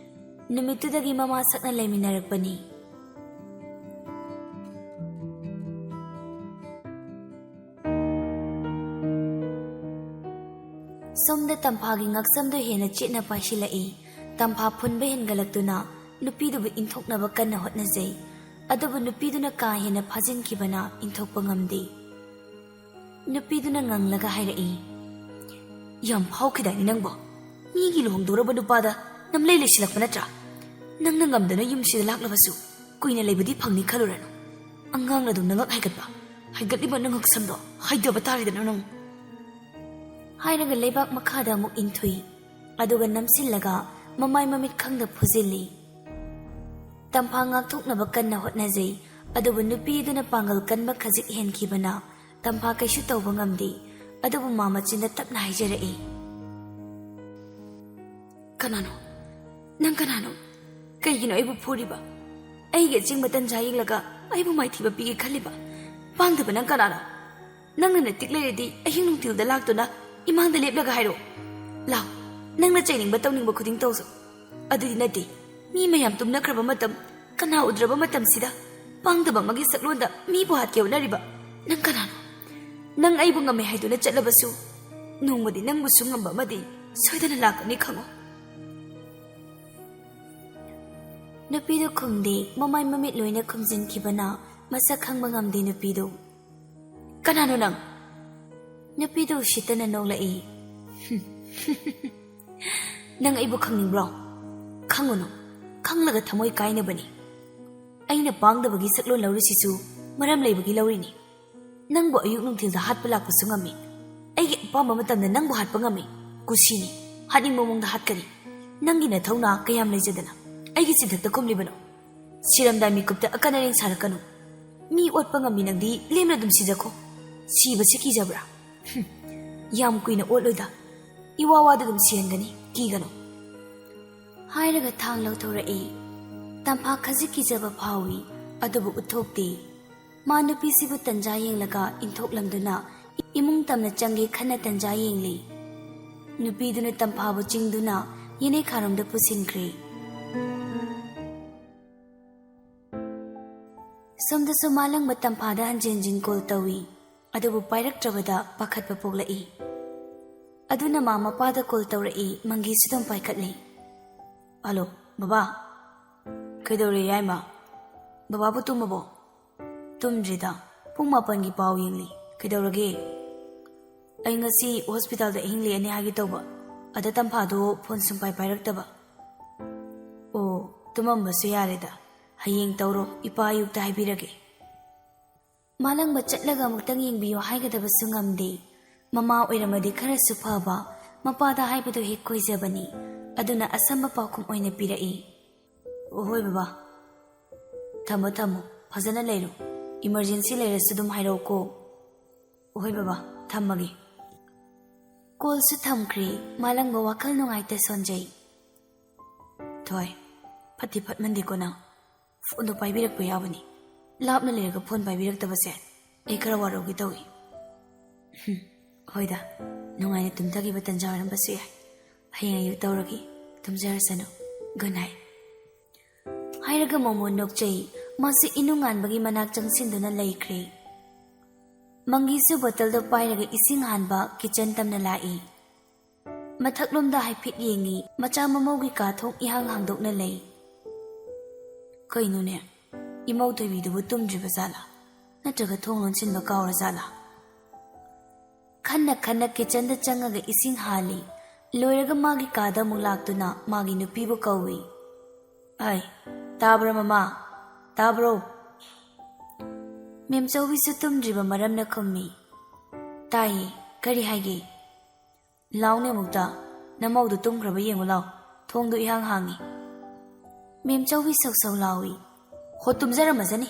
ꯅꯨꯃꯤꯠꯇꯨꯗꯒꯤ ꯃꯃꯥ ꯁꯛꯅ ꯂꯩꯃꯤꯟꯅꯔꯛꯄꯅꯤ꯫ ꯁꯣꯝꯗ ꯇꯝꯐꯥꯒꯤ ꯉꯛꯁꯝꯗꯨ ꯍꯦꯟꯅ ꯆꯦꯠꯅ ꯄꯥꯏꯁꯤꯜꯂꯛꯏ꯫ ꯇꯝꯐꯥ ꯐꯨꯟꯕ ꯍꯦꯟꯒꯠꯂꯛꯇꯨꯅ ꯅꯨꯄꯤꯗꯨꯕꯨ ꯏꯟꯊꯣꯛꯅꯕ ꯀꯟꯅ ꯍꯣꯠꯅꯖꯩ꯫ ꯑꯗꯨꯕꯨ ꯅꯨꯄꯤꯗꯨꯅ ꯀꯥ ꯍꯦꯟꯅ ꯐꯥꯖꯤꯟꯈꯤꯕꯅ ꯏꯟꯊꯣꯛꯄ ꯉꯝꯗꯦ꯫ ꯅꯨꯄꯤꯗꯨꯅ ꯉꯪꯂꯒ ꯍꯥꯏꯔꯛꯏ, "ꯌꯥꯝ ꯐꯥꯎꯈꯤꯗꯥꯏꯅꯦ ꯅꯪꯕꯣ? ꯃꯤꯒꯤ ꯂꯨꯍꯣꯡꯗꯧꯔꯕ ꯅꯨꯄꯥꯗ ꯅꯝꯂꯩ ꯂꯩꯁꯤꯜꯂꯛꯄ ꯅꯠꯇ꯭ꯔꯥ? ꯅꯪꯅ ꯉꯝꯗꯅ ꯌꯨꯝꯁꯤꯗ ꯂꯥꯛꯂꯕꯁꯨ ꯀꯨꯏꯅ ꯂꯩꯕꯗꯤ ꯐꯪꯅꯤ ꯈꯜꯂꯨꯔꯅꯨ꯫ ꯑꯉꯥꯡꯅ ꯑꯗꯨꯝ ꯅꯉꯛ ꯍꯥꯏꯒꯠꯄ, ꯍꯥꯏꯒꯠꯂꯤꯕ ꯅꯉꯛ ꯁꯝꯗꯣ ꯍꯥꯏꯗꯕ ꯇꯥꯔꯦꯗꯅ ꯅꯪ꯫" ꯍꯥꯏꯔꯒ ꯂꯩꯕꯥꯛ ꯃꯈꯥꯗ ꯑꯃꯨꯛ ꯏꯟꯊꯨꯏ꯫ ꯑꯗꯨꯒ ꯅꯝꯁꯤꯜꯂꯒ ꯃꯃꯥꯏ ꯃꯃꯤꯠ ꯈꯪꯗ ꯐꯨꯖꯤꯜꯂꯤ꯫ ꯇꯝꯐꯥ ꯉꯥꯛꯊꯣꯛꯅꯕ ꯀꯟꯅ ꯍꯣꯠꯅꯖꯩ, ꯑꯗꯨꯕꯨ ꯅꯨꯄꯤꯗꯨꯅ ꯄꯥꯡꯒꯜ ꯀꯟꯕ ꯈꯖꯤꯛ ꯍꯦꯟꯈꯤꯕꯅ ꯇꯝꯐꯥ ꯀꯩꯁꯨ ꯇꯧꯕ ꯉꯝꯗꯦ꯫ ꯑꯗꯨꯕꯨ ꯃꯥ ꯃꯆꯤꯟꯗ ꯇꯞꯅ ꯍꯥꯏꯖꯔꯛꯏ, "ꯀꯅꯥꯅꯣ? ꯅꯪ ꯀꯅꯥꯅꯣ? ꯀꯩꯒꯤꯅꯣ ꯑꯩꯕꯨ ꯐꯨꯔꯤꯕ? ꯑꯩꯒꯤ ꯑꯆꯤꯡꯕ ꯇꯟꯖꯥ ꯌꯦꯡꯂꯒ ꯑꯩꯕꯨ ꯃꯥꯏꯊꯤꯕ ꯄꯤꯒꯦ ꯈꯜꯂꯤꯕ? ꯄꯥꯡꯗꯕ ꯅꯪ ꯀꯅꯥꯅꯣ? ꯅꯪꯅ ꯅꯇꯤꯛ ꯂꯩꯔꯗꯤ ꯑꯍꯤꯡ ꯅꯨꯡꯊꯤꯜꯗ ꯂꯥꯛꯇꯨꯅ ꯏꯃꯥꯡꯗ ꯂꯦꯞꯂꯒ ꯍꯥꯏꯔꯣ꯫ ꯂꯥꯎ, ꯅꯪꯅ ꯆꯩꯅꯤꯡꯕ ꯇꯧꯅꯤꯡꯕ ꯈꯨꯗꯤꯡ ꯇꯧꯖꯧ꯫ ꯑꯗꯨꯗꯤ ꯅꯠꯇꯦ, ꯃꯤ ꯃꯌꯥꯝ ꯇꯨꯝꯅꯈ꯭ꯔꯕ ꯃꯇꯝ, ꯀꯅꯥ ꯎꯗ꯭ꯔꯕ ꯃꯇꯝꯁꯤꯗ ꯄꯥꯡꯗꯕ ꯑꯃꯒꯤ ꯁꯛꯂꯣꯟꯗ ꯃꯤꯕꯨ ꯍꯥꯠꯀꯦ ꯍꯣꯠꯅꯔꯤꯕ ꯅꯪ ꯀꯅꯥꯅꯣ? ꯅꯪ ꯑꯩꯕꯨ ꯉꯝꯃꯦ ꯍꯥꯏꯗꯨꯅ ꯆꯠꯂꯕꯁꯨ ꯅꯣꯡꯃꯗꯤ ꯅꯪꯕꯨꯁꯨ ꯉꯝꯕ ꯑꯃꯗꯤ ꯁꯣꯏꯗꯅ ꯂꯥꯛꯀꯅꯤ ꯈꯪꯉꯨ꯫" ꯅꯨꯄꯤꯗꯨ ꯈꯨꯝꯗꯦ, ꯃꯃꯥꯏ ꯃꯃꯤꯠ ꯂꯣꯏꯅ ꯈꯨꯝꯖꯤꯟꯈꯤꯕꯅ ꯃꯁꯛ ꯈꯪꯕ ꯉꯝꯗꯦ ꯅꯨꯄꯤꯗꯨ꯫ "ꯀꯅꯥꯅꯣ ꯅꯪ?" ꯅꯨꯄꯤꯗꯨ ꯎꯁꯤꯠꯇꯅ ꯅꯣꯛꯂꯛꯏ꯫ "ꯅꯪ ꯑꯩꯕꯨ ꯈꯪꯅꯤꯡꯕ꯭ꯔꯣ? ꯈꯪꯉꯨꯅꯨ, ꯈꯪꯂꯒ ꯊꯃꯣꯏ ꯀꯥꯏꯅꯕꯅꯤ꯫ ꯑꯩꯅ ꯄꯥꯡꯗꯕꯒꯤ ꯁꯛꯂꯣꯟ ꯂꯧꯔꯤꯁꯤꯁꯨ ꯃꯔꯝ ꯂꯩꯕꯒꯤ ꯂꯧꯔꯤꯅꯤ꯫ ꯅꯪꯕꯨ ꯑꯌꯨꯛ ꯅꯨꯡꯊꯤꯜꯗ ꯍꯥꯠꯄ ꯂꯥꯛꯄꯁꯨ ꯉꯝꯃꯤ꯫ ꯑꯩꯒꯤ ꯑꯄꯥꯝꯕ ꯃꯇꯝꯗ ꯅꯪꯕꯨ ꯍꯥꯠꯄ ꯉꯝꯃꯤ꯫ ꯀꯨꯁꯤꯅꯤ, ꯍꯥꯠꯅꯤꯡꯕ ꯃꯑꯣꯡꯗ ꯍꯥꯠꯀꯅꯤ꯫ ꯅꯪꯒꯤ ꯅꯊꯧꯅꯥ ꯀꯌꯥꯝ ꯂꯩꯖꯗꯅ ꯑꯩꯒꯤ ꯆꯤꯟꯊꯛꯇ ꯈꯨꯝꯂꯤꯕꯅꯣ? ꯁꯤꯔꯝꯗꯥꯏ ꯃꯤꯀꯨꯞꯇ ꯑꯀꯟ ꯑꯔꯤꯡ ꯁꯥꯔꯛꯀꯅꯨ꯫ ꯃꯤ ꯑꯣꯠꯄ ꯉꯝꯃꯤ ꯅꯪꯗꯤ ꯂꯦꯝꯅ ꯑꯗꯨꯝ ꯁꯤꯖꯈꯣ꯫ ꯁꯤꯕꯁꯤ ꯀꯤꯖꯕ꯭ꯔꯥ? ꯍꯨꯝ꯫ "ꯌꯥꯝ ꯀꯨꯏꯅ ꯑꯣꯠꯂꯣꯏꯗ, ꯏꯋꯥ ꯋꯥꯗ ꯑꯗꯨꯝ ꯁꯦꯟꯒꯅꯤ, ꯀꯤꯒꯅꯨ" ꯍꯥꯏꯔꯒ ꯊꯥꯡ ꯂꯧꯊꯣꯔꯛꯏ꯫ ꯇꯝꯐꯥ ꯈꯖꯤꯛ ꯀꯤꯖꯕ ꯐꯥꯎꯏ, ꯑꯗꯨꯕꯨ ꯎꯠꯊꯣꯛꯇꯦ꯫ ꯃꯥ ꯅꯨꯄꯤꯁꯤꯕꯨ ꯇꯟꯖꯥ ꯌꯦꯡꯂꯒ ꯏꯟꯊꯣꯛꯂꯝꯗꯨꯅ ꯏꯃꯨꯡ ꯇꯝꯅ ꯆꯪꯒꯦ ꯈꯟꯅ ꯇꯟꯖꯥ ꯌꯦꯡꯂꯤ꯫ ꯅꯨꯄꯤꯗꯨꯅ ꯇꯝꯐꯥꯕꯨ ꯆꯤꯡꯗꯨꯅ ꯌꯦꯅꯩꯈꯥꯔꯣꯝꯗ ꯄꯨꯁꯤꯟꯈ꯭ꯔꯦ꯫ ꯁꯣꯝꯗꯁꯨ ꯃꯥꯂꯪꯕ ꯇꯝꯐꯥꯗ ꯍꯟꯖꯤꯟ ꯍꯟꯖꯤꯟ ꯀꯣꯜ ꯇꯧꯏ, ꯑꯗꯨꯕꯨ ꯄꯥꯏꯔꯛꯇ꯭ꯔꯕꯗ ꯄꯥꯈꯠꯄ ꯄꯣꯛꯂꯛꯏ꯫ ꯑꯗꯨꯅ ꯃꯥ ꯃꯄꯥꯗ ꯀꯣꯜ ꯇꯧꯔꯛꯏ, ꯃꯪꯒꯤꯁꯨ ꯑꯗꯨꯝ ꯄꯥꯏꯈꯠꯂꯤ꯫ "ꯍꯜꯂꯣ, ꯕꯕꯥ꯫ ꯀꯩꯗꯧꯔꯦ ꯌꯥꯏꯃ? ꯕꯕꯥꯕꯨ ꯇꯨꯝꯃꯕꯣ?" "ꯇꯨꯝꯗ꯭ꯔꯤꯗ, ꯄꯨꯡ ꯃꯥꯄꯟꯒꯤ ꯄꯥꯎ ꯌꯦꯡꯂꯤ꯫ ꯀꯩꯗꯧꯔꯒꯦ?" "ꯑꯩ ꯉꯁꯤ ꯍꯣꯁꯄꯤꯇꯥꯜꯗ ꯑꯍꯤꯡ ꯂꯦꯛꯑꯅꯤ ꯍꯥꯏꯒꯦ ꯇꯧꯕ, ꯑꯗ ꯇꯝꯐꯥꯗꯣ ꯐꯣꯟ ꯁꯨꯡꯄꯥꯏ ꯄꯥꯏꯔꯛꯇꯕ꯫" "ꯑꯣ, ꯇꯨꯝꯃꯝꯕꯁꯨ ꯌꯥꯔꯦꯗ, ꯍꯌꯦꯡ ꯇꯧꯔꯣ, ꯏꯄꯥ ꯑꯌꯨꯛꯇ ꯍꯥꯏꯕꯤꯔꯒꯦ꯫" ꯃꯥꯂꯪꯕ ꯆꯠꯂꯒ ꯑꯃꯨꯛꯇꯪ ꯌꯦꯡꯕꯤꯌꯨ ꯍꯥꯏꯒꯗꯕꯁꯨ ꯉꯝꯗꯦ꯫ ꯃꯃꯥ ꯑꯣꯏꯔꯝꯃꯗꯤ ꯈꯔꯁꯨ ꯐꯕ, ꯃꯄꯥꯗ ꯍꯥꯏꯕꯗꯨ ꯍꯦꯛ ꯀꯣꯏꯖꯕꯅꯤ꯫ ꯑꯗꯨꯅ ꯑꯁꯝꯕ ꯄꯥꯎꯈꯨꯝ ꯑꯣꯏꯅ ꯄꯤꯔꯛꯏ꯫ "ꯍꯣꯏ ꯕꯕꯥ, ꯊꯝꯃꯣ ꯊꯝꯃꯣ, ꯐꯖꯅ ꯂꯩꯔꯣ꯫ ꯏꯃꯔꯖꯦꯟꯁꯤ ꯂꯩꯔꯁꯨ ꯑꯗꯨꯝ ꯍꯥꯏꯔꯛꯎꯀꯣ꯫" "ꯍꯣꯏ ꯕꯕꯥ, ꯊꯝꯃꯒꯦ꯫" ꯀꯣꯜꯁꯨ ꯊꯝꯈ꯭ꯔꯦ꯫ ꯃꯥꯂꯪꯕ ꯋꯥꯈꯜ ꯅꯨꯡꯉꯥꯏꯇ ꯁꯣꯟꯖꯩ꯫ "ꯊꯣꯏ, ꯐꯠꯇꯤ ꯐꯠꯃꯟꯗꯦꯀꯣ ꯅꯪ꯫ ꯐꯣꯟꯗꯣ ꯄꯥꯏꯕꯤꯔꯛꯄ ꯌꯥꯕꯅꯤ꯫ ꯂꯥꯞꯅ ꯂꯩꯔꯒ ꯐꯣꯟ ꯄꯥꯏꯕꯤꯔꯛꯇꯕꯁꯦ ꯑꯩ ꯈꯔ ꯋꯥꯔꯧꯒꯦ ꯇꯧꯏ꯫" "ꯍꯨꯝ, ꯍꯣꯏꯗ, ꯅꯨꯡꯉꯥꯏꯅ ꯇꯨꯝꯊꯈꯤꯕ ꯇꯟꯖꯥ ꯑꯣꯏꯔꯝꯕꯁꯨ ꯌꯥꯏ꯫ ꯍꯌꯦꯡ ꯑꯌꯨꯛ ꯇꯧꯔꯒꯦ꯫ ꯇꯨꯝꯖꯔꯁꯅꯨ꯫ Good night." ꯍꯥꯏꯔꯒ ꯃꯣꯃꯣꯟ ꯅꯣꯛꯆꯩ꯫ ꯃꯥꯁꯨ ꯏꯅꯨꯡ ꯉꯥꯟꯕꯒꯤ ꯃꯅꯥꯛ ꯆꯪꯁꯤꯟꯗꯨꯅ ꯂꯩꯈ꯭ꯔꯦ꯫ ꯃꯪꯒꯤꯁꯨ ꯕꯣꯇꯜꯗꯣ ꯄꯥꯏꯔꯒ ꯏꯁꯤꯡ ꯍꯥꯟꯕ ꯀꯤꯆꯟ ꯇꯝꯅ ꯂꯥꯛꯏ꯫ ꯃꯊꯛꯂꯣꯝꯗ ꯍꯥꯏꯐꯦꯠ ꯌꯦꯡꯉꯤ, ꯃꯆꯥ ꯃꯃꯧꯒꯤ ꯀꯥ ꯊꯣꯡ ꯏꯍꯥꯡ ꯍꯥꯡꯗꯣꯛꯅ ꯂꯩ꯫ "ꯀꯩꯅꯣꯅꯦ, ꯏꯃꯧ ꯊꯣꯏꯕꯤꯗꯨꯕꯨ ꯇꯨꯝꯗ꯭ꯔꯤꯕ ꯖꯥꯠꯂꯥ? ꯅꯠꯇ꯭ꯔꯒ ꯊꯣꯡ ꯂꯣꯟꯁꯤꯟꯕ ꯀꯥꯎꯔ ꯖꯥꯠꯂꯥ?" ꯈꯟꯅ ꯈꯟꯅ ꯀꯤꯆꯟꯗ ꯆꯪꯉꯒ ꯏꯁꯤꯡ ꯍꯥꯜꯂꯤ꯫ ꯂꯣꯏꯔꯒ ꯃꯥꯒꯤ ꯀꯥꯗ ꯑꯃꯨꯛ ꯂꯥꯛꯇꯨꯅ ꯃꯥꯒꯤ ꯅꯨꯄꯤꯕꯨ ꯀꯧꯏ꯫ "ꯑꯩ, ꯇꯥꯕ꯭ꯔꯣ ꯃꯃꯥ? ꯇꯥꯕ꯭ꯔꯣ?" ꯃꯦꯝꯆꯧꯕꯤꯁꯨ ꯇꯨꯝꯗ꯭ꯔꯤꯕ ꯃꯔꯝꯅ ꯈꯨꯝꯃꯤ꯫ "ꯇꯥꯏꯌꯦ, ꯀꯔꯤ ꯍꯥꯏꯒꯦ?" "ꯂꯥꯎꯅꯦ ꯑꯃꯨꯛꯇ, ꯅꯃꯧꯗꯨ ꯇꯨꯝꯈ꯭ꯔꯕ ꯌꯦꯡꯉꯨ ꯂꯥꯎ, ꯊꯣꯡꯗꯨ ꯏꯍꯥꯡ ꯍꯥꯡꯉꯤ꯫" ꯃꯦꯝꯆꯧꯕꯤ ꯁꯧ ꯁꯧ ꯂꯥꯎꯏ꯫ "ꯍꯣ, ꯇꯨꯝꯖꯔꯝꯃꯖꯅꯤ,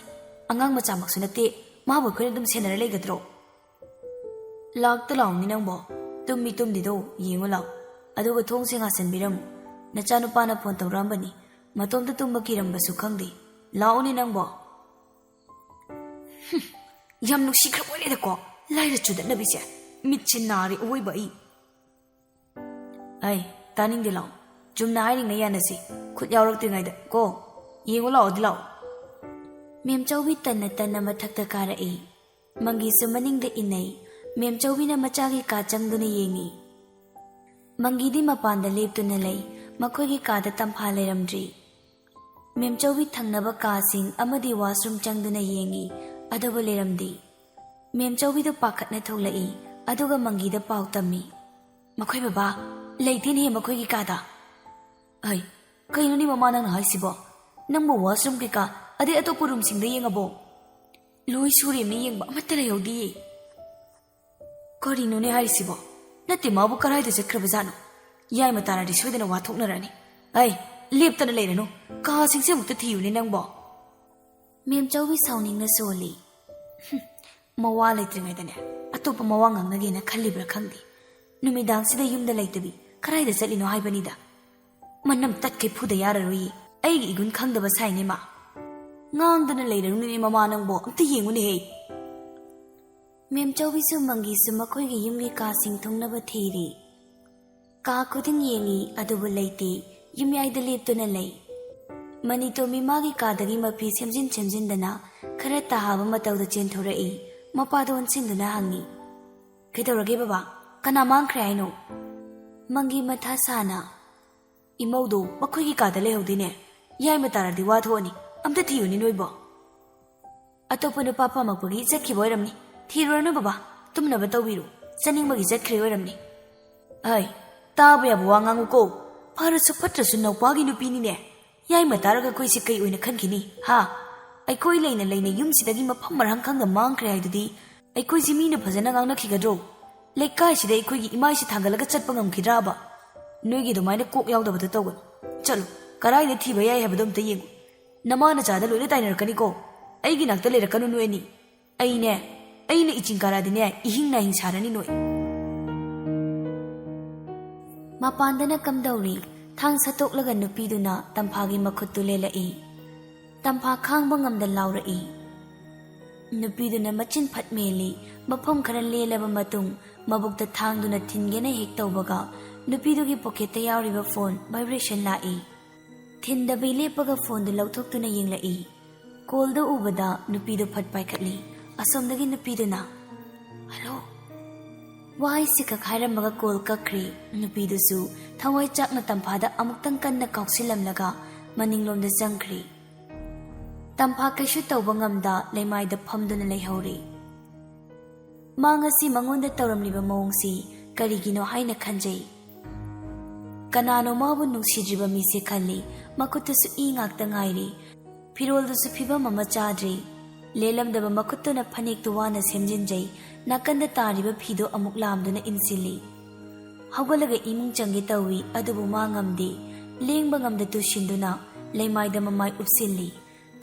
ꯑꯉꯥꯡ ꯃꯆꯥꯃꯛꯁꯨ ꯅꯠꯇꯦ, ꯃꯥꯕꯨ ꯑꯩꯈꯣꯏꯅ ꯑꯗꯨꯝ ꯁꯦꯟꯅꯔ ꯂꯩꯒꯗ꯭ꯔꯣ?" "ꯂꯥꯛꯇ ꯂꯥꯛꯎꯅꯤ ꯅꯪꯕꯣ꯫ ꯇꯨꯝꯃꯤ ꯇꯨꯝꯗꯤꯗꯣ ꯌꯦꯡꯉꯨ ꯂꯥꯛꯑꯣ꯫ ꯑꯗꯨꯒ ꯊꯣꯡꯁꯦ ꯉꯥꯁꯟꯕꯤꯔꯝꯃꯨ꯫ ꯅꯆꯥꯅꯨꯄꯥꯅ ꯐꯣꯟ ꯇꯧꯔꯛꯑꯝꯕꯅꯤ꯫ ꯃꯇꯣꯝꯇ ꯇꯨꯝꯕ ꯀꯤꯔꯝꯕꯁꯨ ꯈꯪꯗꯦ꯫ ꯂꯥꯛꯎꯅꯤ ꯅꯪꯕꯣ꯫" ꯍꯨꯝ, ꯌꯥꯝ ꯅꯨꯡꯁꯤꯈ꯭ꯔꯕ ꯑꯣꯏꯔꯦꯗꯀꯣ, ꯂꯥꯏꯔ ꯆꯨꯗꯠꯅꯕꯤꯁꯦ꯫ ꯃꯤꯠꯁꯦ ꯅꯥꯔꯦ ꯑꯋꯣꯏꯕ ꯑꯩ꯫ ꯑꯩ, ꯇꯥꯅꯤꯡꯗꯦ ꯂꯥꯛꯑꯣ꯫ ꯆꯨꯝꯅ ꯍꯥꯏꯔꯤꯉꯩ ꯌꯥꯅꯁꯤ꯫ ꯈꯨꯠ ꯌꯥꯎꯔꯛꯇ꯭ꯔꯤꯉꯩꯗ ꯀꯣ꯫ ꯌꯦꯡꯉꯨ ꯂꯥꯛꯑꯣꯗꯤ ꯂꯥꯛꯑꯣ꯫ ꯃꯦꯝꯆꯧꯕꯤ ꯇꯟꯅ ꯇꯟꯅ ꯃꯊꯛꯇ ꯀꯥꯔꯛꯏ꯫ ꯃꯪꯒꯤꯁꯨ ꯃꯅꯤꯡꯗ ꯏꯟꯅꯩ꯫ ꯃꯦꯝꯆꯧꯕꯤꯅ ꯃꯆꯥꯒꯤ ꯀꯥ ꯆꯪꯗꯨꯅ ꯌꯦꯡꯉꯤ꯫ ꯃꯪꯒꯤꯗꯤ ꯃꯄꯥꯟꯗ ꯂꯦꯞꯇꯨꯅ ꯂꯩ꯫ ꯃꯈꯣꯏꯒꯤ ꯀꯥꯗ ꯇꯝꯐꯥ ꯂꯩꯔꯝꯗ꯭ꯔꯤ꯫ ꯃꯦꯝꯆꯧꯕꯤ ꯊꯪꯅꯕ ꯀꯥꯁꯤꯡ ꯑꯃꯗꯤ ꯋꯥꯁꯔꯨꯝ ꯆꯪꯗꯨꯅ ꯌꯦꯡꯉꯤ, ꯑꯗꯨꯕꯨ ꯂꯩꯔꯝꯗꯦ꯫ ꯃꯦꯝꯆꯧꯕꯤꯗꯨ ꯄꯥꯈꯠꯅ ꯊꯣꯛꯂꯛꯏ, ꯑꯗꯨꯒ ꯃꯪꯒꯤꯗ ꯄꯥꯎ ꯇꯝꯃꯤ꯫ "ꯃꯈꯣꯏ ꯕꯕꯥ, ꯂꯩꯇꯦꯅꯦꯍꯦ ꯃꯈꯣꯏꯒꯤ ꯀꯥꯗ꯫" "ꯑꯩ, ꯀꯩꯅꯣꯅꯦ ꯃꯃꯥ ꯅꯪꯅ ꯍꯥꯏꯁꯤꯕꯣ? ꯅꯪꯕꯨ ꯋꯥꯁꯔꯨꯝ ꯀꯩꯀꯥ ꯑꯗꯩ ꯑꯇꯣꯞꯄ ꯔꯨꯝꯁꯤꯡꯗ ꯌꯦꯡꯉꯕꯣ?" "ꯂꯣꯏ ꯁꯨꯔꯦꯝꯅꯦ ꯌꯦꯡꯕ, ꯑꯃꯠꯇ ꯂꯩꯍꯧꯗꯤꯌꯦ꯫" "ꯀꯔꯤꯅꯣꯅꯦ ꯍꯥꯏꯔꯤꯁꯤꯕꯣ? ꯅꯠꯇꯦ, ꯃꯥꯕꯨ ꯀꯔꯥꯏꯗ ꯆꯠꯈ꯭ꯔꯕꯖꯥꯠꯅꯣ? ꯌꯥꯏꯃ ꯇꯥꯔꯗꯤ ꯁꯣꯏꯗꯅ ꯋꯥ ꯊꯣꯛꯅꯔꯅꯤ꯫ ꯑꯩ, ꯂꯦꯞꯇꯅ ꯂꯩꯔꯅꯨ, ꯀꯥꯁꯤꯡꯁꯦ ꯑꯃꯨꯛꯇ ꯊꯤꯌꯨꯅꯦ ꯅꯪꯕꯣ꯫" ꯃꯦꯝꯆꯧꯕꯤ ꯁꯥꯎꯅꯤꯡꯅ ꯁꯣꯜꯂꯤ꯫ "ꯍꯨꯝ, ꯃꯋꯥ ꯂꯩꯇ꯭ꯔꯤꯉꯩꯗꯅꯦ ꯑꯇꯣꯞꯄ ꯃꯋꯥ ꯉꯥꯡꯅꯒꯦꯅ ꯈꯜꯂꯤꯕ꯭ꯔꯥ ꯈꯪꯗꯦ꯫ ꯅꯨꯃꯤꯗꯥꯡꯁꯤꯗ ꯌꯨꯝꯗ ꯂꯩꯇꯕꯤ ꯀꯔꯥꯏꯗ ꯆꯠꯂꯤꯅꯣ ꯍꯥꯏꯕꯅꯤꯗ꯫ ꯃꯅꯝ ꯇꯠꯈꯩ ꯐꯨꯗ ꯌꯥꯔꯔꯣꯏꯌꯦ꯫ ꯑꯩꯒꯤ ꯏꯒꯨꯟ ꯈꯪꯗꯕ ꯁꯥꯏꯅꯦ ꯃꯥ꯫" "ꯉꯥꯡꯗꯅ ꯂꯩꯔꯅꯨꯅꯦ ꯃꯃꯥ ꯅꯪꯕꯣ, ꯑꯝꯇ ꯌꯦꯡꯉꯨꯅꯦꯍꯦ꯫" ꯃꯦꯝꯆꯧꯕꯤꯁꯨ ꯃꯪꯒꯤꯁꯨ ꯃꯈꯣꯏꯒꯤ ꯌꯨꯝꯒꯤ ꯀꯥꯁꯤꯡ ꯊꯨꯡꯅꯕ ꯊꯤꯔꯤ꯫ ꯀꯥ ꯈꯨꯗꯤꯡ ꯌꯦꯡꯉꯤ, ꯑꯗꯨꯕꯨ ꯂꯩꯇꯦ꯫ ꯌꯨꯝꯌꯥꯏꯗ ꯂꯦꯞꯇꯨꯅ ꯂꯩ꯫ ꯃꯅꯤꯇꯣꯝꯕꯤ ꯃꯥꯒꯤ ꯀꯥꯗꯒꯤ ꯃꯐꯤ ꯁꯦꯝꯖꯤꯟ ꯁꯦꯝꯖꯤꯟꯗꯅ ꯈꯔ ꯇꯥꯍꯥꯕ ꯃꯇꯧꯗ ꯆꯦꯟꯊꯣꯔꯛꯏ꯫ ꯃꯄꯥꯗ ꯑꯣꯟꯁꯤꯟꯗꯨꯅ ꯍꯪꯉꯤ, "ꯀꯩꯗꯧꯔꯒꯦ ꯕꯕꯥ? ꯀꯅꯥ ꯃꯥꯡꯈ꯭ꯔꯦ ꯍꯥꯏꯅꯣ?" ꯃꯪꯒꯤ ꯃꯊꯥ ꯁꯥꯅ, "ꯏꯃꯧꯗꯣ ꯃꯈꯣꯏꯒꯤ ꯀꯥꯗ ꯂꯩꯍꯧꯗꯦꯅꯦ꯫ ꯌꯥꯏꯃ ꯇꯥꯔꯗꯤ ꯋꯥ ꯊꯣꯛꯑꯅꯤ꯫ ꯑꯝꯇ ꯊꯤꯌꯨꯅꯦ ꯅꯣꯏꯕꯣ꯫" "ꯑꯇꯣꯞꯄ ꯅꯨꯄꯥ ꯄꯥꯝꯃꯛꯄꯒꯤ ꯆꯠꯈꯤꯕ ꯑꯣꯏꯔꯝꯅꯤ꯫ ꯊꯤꯔꯨꯔꯅꯨ ꯕꯕꯥ, ꯇꯨꯝꯅꯕ ꯇꯧꯕꯤꯔꯨ꯫ ꯆꯠꯅꯤꯡꯕꯒꯤ ꯆꯠꯈ꯭ꯔꯦ ꯑꯣꯏꯔꯝꯅꯤ꯫" "ꯑꯩ, ꯇꯥꯕ ꯌꯥꯕ ꯋꯥ ꯉꯥꯡꯉꯨꯀꯣ꯫ ꯐꯔꯁꯨ ꯐꯠꯇ꯭ꯔꯁꯨ ꯅꯧꯄꯥꯒꯤ ꯅꯨꯄꯤꯅꯤꯅꯦ꯫ ꯌꯥꯏꯃ ꯇꯥꯔꯒ ꯑꯩꯈꯣꯏꯁꯦ ꯀꯩ ꯑꯣꯏꯅ ꯈꯟꯈꯤꯅꯤ, ꯍꯥ? ꯑꯩꯈꯣꯏ ꯂꯩꯅ ꯂꯩꯅ ꯌꯨꯝꯁꯤꯗꯒꯤ ꯃꯐꯝ ꯃꯔꯥꯡ ꯈꯪꯗ ꯃꯥꯡꯈ꯭ꯔꯦ ꯍꯥꯏꯗꯨꯗꯤ ꯑꯩꯈꯣꯏꯁꯤ ꯃꯤꯅ ꯐꯖꯅ ꯉꯥꯡꯅꯈꯤꯒꯗ꯭ꯔꯣ? ꯂꯩꯀꯥꯏꯁꯤꯗ ꯑꯩꯈꯣꯏꯒꯤ ꯏꯃꯥꯏꯁꯤ ꯊꯥꯡꯒꯠꯂꯒ ꯆꯠꯄ ꯉꯝꯈꯤꯗ꯭ꯔꯥꯕ? ꯅꯣꯏꯒꯤ ꯑꯗꯨꯃꯥꯏꯅ ꯀꯣꯛ ꯌꯥꯎꯗꯕꯗꯣ ꯇꯧꯒꯅꯨ꯫ ꯆꯠꯂꯨ, ꯀꯔꯥꯏꯗ ꯊꯤꯕ ꯌꯥꯏ ꯍꯥꯏꯕꯗꯣ ꯑꯝꯇ ꯌꯦꯡꯉꯨ꯫ ꯅꯃꯥ ꯅꯆꯥꯗ ꯂꯣꯏꯅ ꯇꯥꯏꯅꯔꯛꯀꯅꯤꯀꯣ꯫ ꯑꯩꯒꯤ ꯅꯥꯛꯇ ꯂꯩꯔꯛꯀꯅꯨ ꯅꯣꯏ ꯑꯅꯤ꯫ ꯑꯩꯅꯦ, ꯑꯩꯅ ꯏꯆꯤꯡ ꯀꯥꯔꯛꯑꯗꯤꯅꯦ, ꯏꯍꯤꯡ ꯅꯥꯍꯤꯡ ꯁꯥꯔꯅꯤ ꯅꯣꯏ꯫ ꯃꯄꯥꯟꯗꯅ ꯀꯝꯗꯧꯔꯤ? ꯊꯥꯡ ꯁꯠꯇꯣꯛꯂꯒ ꯅꯨꯄꯤꯗꯨꯅ ꯇꯝꯐꯥꯒꯤ ꯃꯈꯨꯠꯇꯨ ꯂꯦꯜꯂꯛꯏ꯫ ꯇꯝꯐꯥ ꯈꯥꯡꯕ ꯉꯝꯗ ꯂꯥꯎꯔꯛꯏ꯫ ꯅꯨꯄꯤꯗꯨꯅ ꯃꯆꯤꯟ ꯐꯠ ꯃꯦꯜꯂꯤ꯫ ꯃꯐꯝ ꯈꯔ ꯂꯦꯜꯂꯕ ꯃꯇꯨꯡ, ꯃꯕꯨꯛꯇ ꯊꯥꯡꯗꯨꯅ ꯊꯤꯟꯒꯦꯅ ꯍꯦꯛ ꯇꯧꯕꯒ, ꯅꯨꯄꯤꯗꯨꯒꯤ ꯄꯣꯀꯦꯠꯇ ꯌꯥꯎꯔꯤꯕ ꯐꯣꯟ vibration ꯂꯥꯛꯏ꯫ ꯊꯤꯟꯗꯕꯤ ꯂꯦꯞꯄꯒ ꯐꯣꯟꯗꯨ ꯂꯧꯊꯣꯛꯇꯨꯅ ꯌꯦꯡꯂꯛꯏ꯫ ꯀꯣꯜꯗ ꯎꯕꯗ ꯅꯨꯄꯤꯗꯨ ꯐꯠ ꯄꯥꯏꯈꯠꯂꯤ꯫ ꯑꯁꯣꯝꯗꯒꯤ ꯅꯨꯄꯤꯗꯨꯅ, "ꯍꯜꯂꯣ?" ꯋꯥꯍꯩꯁꯤ ꯈꯛ ꯍꯥꯏꯔꯝꯃꯒ ꯀꯣꯜ ꯀꯛꯈ꯭ꯔꯤ꯫ ꯅꯨꯄꯤꯗꯨꯁꯨ ꯊꯋꯥꯏ ꯆꯥꯛꯅ ꯇꯝꯐꯥꯗ ꯑꯃꯨꯛꯇꯪ ꯀꯟꯅ ꯀꯥꯎꯁꯤꯜꯂꯝꯂꯒ ꯃꯅꯤꯡꯂꯣꯝꯗ ꯆꯪꯈ꯭ꯔꯤ꯫ ꯇꯝꯐꯥ ꯀꯩꯁꯨ ꯇꯧꯕ ꯉꯝꯗ ꯂꯩꯃꯥꯏꯗ ꯐꯝꯗꯨꯅ ꯂꯩꯍꯧꯔꯤ꯫ ꯃꯥ ꯉꯁꯤ ꯃꯉꯣꯟꯗ ꯇꯧꯔꯝꯂꯤꯕ ꯃꯑꯣꯡꯁꯤ ꯀꯔꯤꯒꯤꯅꯣ ꯍꯥꯏꯅ ꯈꯟꯖꯩ꯫ ꯀꯅꯥꯅꯣ ꯃꯥꯕꯨ ꯅꯨꯡꯁꯤꯗ꯭ꯔꯤꯕ ꯃꯤꯁꯦ ꯈꯜꯂꯤ꯫ ꯃꯈꯨꯠꯇꯁꯨ ꯏ ꯉꯥꯛꯇ ꯉꯥꯏꯔꯤ꯫ ꯐꯤꯔꯣꯜꯗꯨꯁꯨ ꯐꯤꯕꯝ ꯑꯃ ꯆꯥꯗ꯭ꯔꯤ꯫ ꯂꯦꯜꯂꯝꯗꯕ ꯃꯈꯨꯠꯇꯨꯅ ꯐꯅꯦꯛꯇꯨ ꯋꯥꯅ ꯁꯦꯝꯖꯤꯟꯖꯩ꯫ ꯅꯥꯀꯟꯗ ꯇꯥꯔꯤꯕ ꯐꯤꯗꯨ ꯑꯃꯨꯛ ꯂꯥꯝꯗꯨꯅ ꯏꯟꯁꯤꯜꯂꯤ꯫ ꯍꯧꯒꯠꯂꯒ ꯏꯃꯨꯡ ꯆꯪꯒꯦ ꯇꯧꯏ, ꯑꯗꯨꯕꯨ ꯃꯥ ꯉꯝꯗꯦ꯫ ꯂꯦꯡꯕ ꯉꯝꯗ ꯇꯨꯁꯤꯟꯗꯨꯅ ꯂꯩꯃꯥꯏꯗ ꯃꯃꯥꯏ ꯎꯞꯁꯤꯜꯂꯤ꯫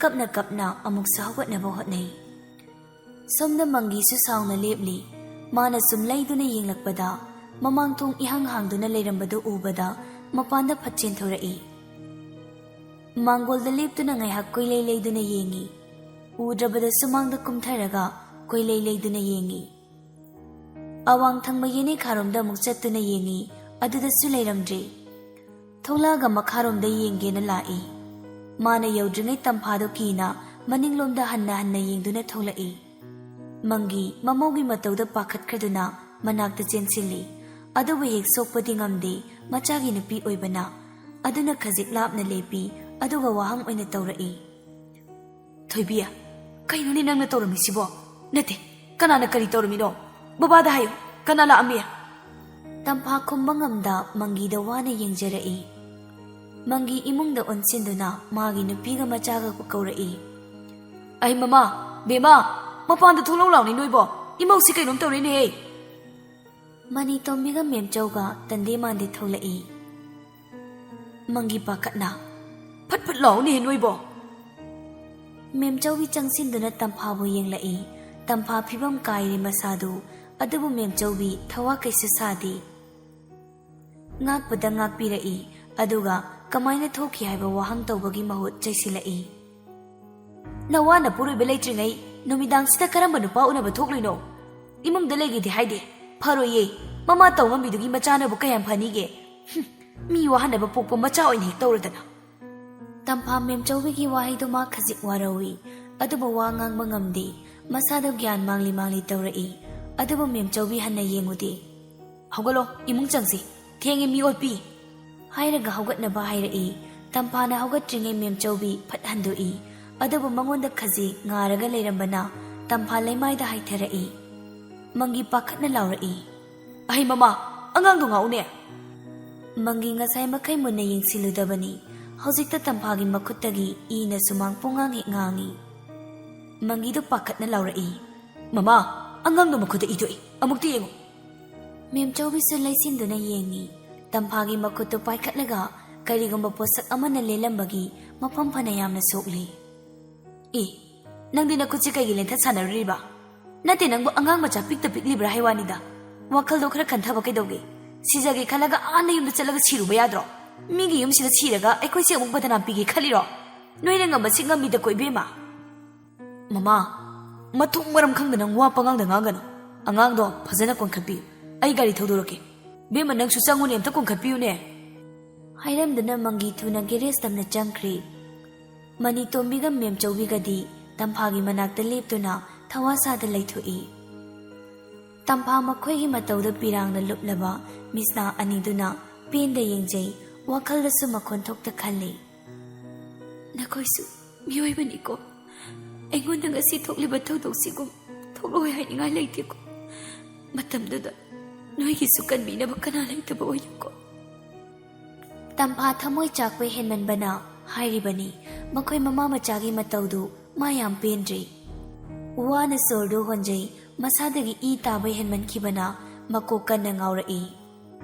ꯀꯞꯅ ꯀꯞꯅ ꯑꯃꯨꯛꯁꯨ ꯍꯧꯒꯠꯅꯕ ꯍꯣꯠꯅꯩ꯫ ꯁꯣꯝꯗ ꯃꯪꯒꯤꯁꯨ ꯁꯥꯎꯅ ꯂꯦꯞꯂꯤ꯫ ꯃꯥꯅ ꯁꯨꯝ ꯂꯩꯗꯨꯅ ꯌꯦꯡꯂꯛꯄꯗ, ꯃꯃꯥꯡ ꯊꯣꯡ ꯏꯍꯥꯡ ꯍꯥꯡꯗꯨꯅ ꯂꯩꯔꯝꯕꯗꯨ ꯎꯕꯗ, ꯃꯄꯥꯟꯗ ꯐꯠ ꯆꯦꯟꯊꯣꯔꯛꯏ꯫ ꯃꯥꯡꯒꯣꯜꯗ ꯂꯦꯞꯇꯨꯅ ꯉꯥꯏꯍꯥꯛ ꯀꯣꯏꯂꯩ ꯂꯩꯗꯨꯅ ꯌꯦꯡꯏ꯫ ꯎꯗ꯭ꯔꯕꯗ ꯁꯨꯃꯥꯡꯗ ꯀꯨꯝꯊꯔꯒ ꯀꯣꯏꯂꯩ ꯂꯩꯗꯨꯅ ꯌꯦꯡꯏ꯫ ꯑꯋꯥꯡ ꯊꯪꯕ ꯌꯦꯅꯦꯈꯥꯔꯣꯝꯗ ꯑꯃꯨꯛ ꯆꯠꯇꯨꯅ ꯌꯦꯡꯏ, ꯑꯗꯨꯗꯁꯨ ꯂꯩꯔꯝꯗ꯭ꯔꯦ꯫ ꯊꯣꯛꯂꯛꯑꯒ ꯃꯈꯥꯔꯣꯝꯗ ꯌꯦꯡꯒꯦꯅ ꯂꯥꯛꯏ꯫ ꯃꯥꯅ ꯌꯧꯗ꯭ꯔꯤꯉꯩ ꯇꯝꯐꯥꯗꯣ ꯀꯤꯅ ꯃꯅꯤꯡꯂꯣꯝꯗ ꯍꯟꯅ ꯍꯟꯅ ꯌꯦꯡꯗꯨꯅ ꯊꯣꯛꯂꯛꯏ꯫ ꯃꯪꯒꯤ ꯃꯃꯧꯒꯤ ꯃꯇꯧꯗ ꯄꯥꯈꯠꯈ꯭ꯔꯗꯨꯅ ꯃꯅꯥꯛꯇ ꯆꯦꯟꯁꯤꯜꯂꯤ꯫ ꯑꯗꯨꯕꯨ ꯍꯦꯛ ꯁꯣꯛꯄꯗꯤ ꯉꯝꯗꯦ, ꯃꯆꯥꯒꯤ ꯅꯨꯄꯤ ꯑꯣꯏꯕꯅ꯫ ꯑꯗꯨꯅ ꯈꯖꯤꯛ ꯂꯥꯞꯅ ꯂꯦꯞꯄꯤ, ꯑꯗꯨꯒ ꯋꯥꯍꯪ ꯑꯣꯏꯅ ꯇꯧꯔꯛꯏ꯫ "ꯊꯣꯏꯕꯤ, ꯀꯩꯅꯣꯅꯦ ꯅꯪꯅ ꯇꯧꯔꯝꯃꯤꯁꯤꯕꯣ? ꯅꯠꯇꯦ, ꯀꯅꯥꯅ ꯀꯔꯤ ꯇꯧꯔꯝꯃꯤꯅꯣ? ꯕꯕꯥꯗ ꯍꯥꯏꯌꯨ, ꯀꯅꯥ ꯂꯥꯛꯑꯝꯃꯤ?" ꯇꯝꯐꯥ ꯈꯨꯝꯕ ꯉꯝꯗ ꯃꯪꯒꯤꯗ ꯋꯥꯅ ꯌꯦꯡꯖꯔꯛꯏ꯫ ꯃꯪꯒꯤ ꯏꯃꯨꯡꯗ ꯑꯣꯟꯁꯤꯟꯗꯨꯅ ꯃꯥꯒꯤ ꯅꯨꯄꯤꯒ ꯃꯆꯥꯒ ꯀꯧꯔꯛꯏ꯫ "ꯑꯩ ꯃꯃꯥ, ꯕꯦꯃꯥ, ꯃꯄꯥꯟꯗ ꯊꯣꯛꯂꯛꯎ ꯂꯥꯎꯅꯦ ꯅꯣꯏꯕꯣ꯫ ꯏꯃꯧꯁꯤ ꯀꯩꯅꯣꯝ ꯇꯧꯔꯦꯅꯦꯍꯦ!" ꯃꯅꯤꯇꯣꯝꯕꯤꯒ ꯃꯦꯝꯆꯧꯒ ꯇꯟꯗꯦ ꯃꯥꯟꯗꯦ ꯊꯣꯛꯂꯛꯏ꯫ ꯃꯪꯒꯤ ꯄꯥꯈꯠꯅ, "ꯐꯠ ꯐꯠ ꯂꯥꯎꯅꯦꯍꯦ ꯅꯣꯏꯕꯣ!" ꯃꯦꯝꯆꯧꯕꯤ ꯆꯪꯁꯤꯟꯗꯨꯅ ꯇꯝꯐꯥꯕꯨ ꯌꯦꯡꯂꯛꯏ꯫ ꯇꯝꯐꯥ ꯐꯤꯕꯝ ꯀꯥꯏꯔꯦ ꯃꯁꯥꯗꯨ, ꯑꯗꯨꯕꯨ ꯃꯦꯝꯆꯧꯕꯤ ꯊꯋꯥ ꯀꯩꯁꯨ ꯁꯥꯗꯦ꯫ ꯉꯥꯛꯄꯗ ꯉꯥꯛꯄꯤꯔꯛꯏ, ꯑꯗꯨꯒ ꯀꯃꯥꯏꯅ ꯊꯣꯛꯈꯤ ꯍꯥꯏꯕ ꯋꯥꯍꯪ ꯇꯧꯕꯒꯤ ꯃꯍꯨꯠ ꯆꯩꯁꯤꯜꯂꯛꯏ꯫ "ꯅꯋꯥ ꯅꯄꯨꯔꯣꯏꯕ ꯂꯩꯇ꯭ꯔꯤꯉꯩ ꯅꯨꯃꯤꯗꯥꯡꯁꯤꯗ ꯀꯔꯝꯕ ꯅꯨꯄꯥ ꯎꯅꯕ ꯊꯣꯛꯂꯨꯏꯅꯣ? ꯏꯃꯨꯡꯗ ꯂꯩꯒꯦꯗꯤ ꯍꯥꯏꯗꯦ꯫ ꯐꯔꯣꯏꯌꯦ, ꯃꯃꯥ ꯇꯧ ꯉꯝꯕꯤꯗꯨꯒꯤ ꯃꯆꯥꯅꯕꯨ ꯀꯌꯥꯝ ꯐꯅꯤꯒꯦ? ꯍꯨꯝ, ꯃꯤ ꯋꯥꯍꯟꯅꯕ ꯄꯣꯛꯄ ꯃꯆꯥ ꯑꯣꯏꯅ ꯍꯦꯛ ꯇꯧꯔꯗꯅ꯫" ꯇꯝꯐꯥ ꯃꯦꯝꯆꯧꯕꯤꯒꯤ ꯋꯥꯍꯩꯗꯨ ꯃꯥ ꯈꯖꯤꯛ ꯋꯥꯔꯧꯏ, ꯑꯗꯨꯕꯨ ꯋꯥ ꯉꯥꯡꯕ ꯉꯝꯗꯦ꯫ ꯃꯁꯥꯗꯨ ꯒ꯭ꯌꯥꯟ ꯃꯥꯡꯂꯤ ꯃꯥꯡꯂꯤ ꯇꯧꯔꯛꯏ, ꯑꯗꯨꯕꯨ ꯃꯦꯝꯆꯧꯕꯤ ꯍꯟꯅ ꯌꯦꯡꯉꯨꯗꯦ꯫ "ꯍꯧꯒꯠꯂꯣ, ꯏꯃꯨꯡ ꯆꯪꯁꯤ, ꯊꯦꯡꯉꯦ, ꯃꯤ ꯑꯣꯠꯄꯤ꯫" ꯍꯥꯏꯔꯒ ꯍꯧꯒꯠꯅꯕ ꯍꯥꯏꯔꯛꯏ꯫ ꯇꯝꯐꯥꯅ ꯍꯧꯒꯠꯇ꯭ꯔꯤꯉꯩ ꯃꯦꯝꯆꯧꯕꯤ ꯐꯠ ꯍꯟꯗꯣꯛꯏ, ꯑꯗꯨꯕꯨ ꯃꯉꯣꯟꯗ ꯈꯖꯤꯛ ꯉꯥꯔꯒ ꯂꯩꯔꯝꯕꯅ ꯇꯝꯐꯥ ꯂꯩꯃꯥꯏꯗ ꯍꯥꯏꯊꯔꯛꯏ꯫ ꯃꯪꯒꯤ ꯄꯥꯈꯠꯅ ꯂꯥꯎꯔꯛꯏ, "ꯑꯍꯩ ꯃꯃꯥ, ꯑꯉꯥꯡꯗꯣ ꯉꯥꯛꯎꯅꯦ!" ꯃꯪꯒꯤ ꯉꯁꯥꯏ ꯃꯈꯩ ꯃꯨꯟꯅ ꯌꯦꯡꯁꯤꯜꯂꯨꯗꯕꯅꯤ꯫ ꯍꯧꯖꯤꯛꯇ ꯇꯝꯐꯥꯒꯤ ꯃꯈꯨꯠꯇꯒꯤ ꯏꯅ ꯁꯨꯃꯥꯡ ꯄꯨꯡꯉꯥꯡ ꯍꯦꯛ ꯉꯥꯡꯏ꯫ ꯃꯪꯒꯤꯗꯨ ꯄꯥꯈꯠꯅ ꯂꯥꯎꯔꯛꯏ, "ꯃꯃꯥ, ꯑꯉꯥꯡꯗꯣ ꯃꯈꯨꯠꯇ ꯏ ꯊꯣꯛꯏ, ꯑꯃꯨꯛꯇ ꯌꯦꯡꯉꯨ꯫" ꯃꯦꯝꯆꯧꯕꯤꯁꯨ ꯂꯩꯁꯤꯟꯗꯨꯅ ꯌꯦꯡꯏ꯫ ꯇꯝꯐꯥꯒꯤ ꯃꯈꯨꯠꯇꯨ ꯄꯥꯏꯈꯠꯂꯒ ꯀꯔꯤꯒꯨꯝꯕ ꯄꯣꯠꯁꯛ ꯑꯃꯅ ꯂꯦꯜꯂꯝꯕꯒꯤ ꯃꯐꯝ ꯐꯅ ꯌꯥꯝꯅ ꯁꯣꯛꯂꯤ꯫ "ꯑꯦ, ꯅꯪꯗꯤ ꯅꯈꯨꯠꯁꯤ ꯀꯩꯒꯤ ꯂꯦꯟꯊꯠ ꯁꯥꯟꯅꯔꯨꯔꯤꯕ? ꯅꯠꯇꯦ, ꯅꯪꯕꯨ ꯑꯉꯥꯡ ꯃꯆꯥ ꯄꯤꯛꯇ ꯄꯤꯛꯂꯤꯕ꯭ꯔꯥ ꯍꯥꯏ ꯋꯥꯅꯤꯗ꯫ ꯋꯥꯈꯜꯗꯣ ꯈꯔ ꯈꯟꯊꯕ ꯀꯩꯗꯧꯒꯦ? ꯁꯤꯖꯒꯦ ꯈꯜꯂꯒ ꯑꯥ ꯅꯌꯨꯝꯗ ꯆꯠꯂꯒ ꯁꯤꯔꯨꯕ ꯌꯥꯗ꯭ꯔꯣ? ꯃꯤꯒꯤ ꯌꯨꯝꯁꯤꯗ ꯁꯤꯔꯒ ꯑꯩꯈꯣꯏꯁꯦ ꯑꯃꯨꯛ ꯕꯗꯅꯥꯝ ꯄꯤꯒꯦ ꯈꯜꯂꯤꯔꯣ? ꯅꯣꯏꯅ ꯉꯝꯕꯁꯤ ꯉꯝꯃꯤꯗꯀꯣ, ꯏꯕꯦꯝꯃ꯫" "ꯃꯃꯥ, ꯃꯊꯣꯡ ꯃꯔꯝ ꯈꯪꯗꯅ ꯋꯥ ꯄꯉꯥꯡꯗ ꯉꯥꯡꯒꯅꯨ꯫ ꯑꯉꯥꯡꯗꯣ ꯐꯖꯅ ꯀꯣꯟꯈꯠꯄꯤꯌꯨ꯫ ꯑꯩ ꯒꯥꯔꯤ ꯊꯧꯗꯣꯔꯛꯀꯦ꯫ ꯕꯦꯝꯃ, ꯅꯪꯁꯨ ꯆꯪꯉꯨꯅꯦ, ꯑꯝꯇ ꯀꯣꯟꯈꯠꯄꯤꯌꯨꯅꯦ꯫" ꯍꯥꯏꯔꯝꯗꯨꯅ ꯃꯪꯒꯤ ꯊꯨꯅ ꯒꯦꯔꯦꯖ ꯇꯝꯅ ꯆꯪꯈ꯭ꯔꯦ꯫ ꯃꯅꯤꯇꯣꯝꯕꯤꯒ ꯃꯦꯝꯆꯧꯕꯤꯒꯗꯤ ꯇꯝꯐꯥꯒꯤ ꯃꯅꯥꯛꯇ ꯂꯦꯞꯇꯨꯅ ꯊꯋꯥ ꯁꯥꯗ ꯂꯩꯊꯣꯛꯏ꯫ ꯇꯝꯐꯥ ꯃꯈꯣꯏꯒꯤ ꯃꯇꯧꯗ ꯄꯤꯔꯥꯡꯅ ꯂꯨꯞꯂꯕ ꯃꯤꯠꯁꯅꯥ ꯑꯅꯤꯗꯨꯅ ꯄꯦꯟꯗ ꯌꯦꯡꯖꯩ, ꯋꯥꯈꯜꯗꯁꯨ ꯃꯈꯣꯟ ꯊꯣꯛꯇ ꯈꯜꯂꯤ꯫ "ꯅꯈꯣꯏꯁꯨ ꯃꯤꯑꯣꯏꯕꯅꯤꯀꯣ꯫ ꯑꯩꯉꯣꯟꯗ ꯉꯁꯤ ꯊꯣꯛꯂꯤꯕ ꯊꯧꯗꯣꯛꯁꯤꯒꯨꯝ ꯊꯣꯛꯂꯣꯏ ꯍꯥꯏꯅꯤꯡꯉꯥꯏ ꯂꯩꯇꯦꯀꯣ꯫ ꯃꯇꯝꯗꯨꯗ ꯅꯣꯏꯒꯤꯁꯨ ꯀꯟꯕꯤꯅꯕ ꯀꯅꯥ ꯂꯩꯇꯕ ꯑꯣꯏꯌꯨꯀꯣ꯫" ꯇꯝꯐꯥ ꯊꯃꯣꯏ ꯆꯥꯛꯄ ꯍꯦꯟꯃꯟꯕꯅ ꯍꯥꯏꯔꯤꯕꯅꯤ꯫ ꯃꯈꯣꯏ ꯃꯃꯥ ꯃꯆꯥꯒꯤ ꯃꯇꯧꯗꯨ ꯃꯥ ꯌꯥꯝ ꯄꯦꯟꯗ꯭ꯔꯤ꯫ ꯋꯥꯅ ꯁꯣꯔꯗꯨ ꯍꯣꯟꯖꯩ, ꯃꯁꯥꯗꯒꯤ ꯏ ꯇꯥꯕ ꯍꯦꯟꯃꯟꯈꯤꯕꯅ ꯃꯀꯣꯛ ꯀꯟꯅ ꯉꯥꯎꯔꯛꯏ꯫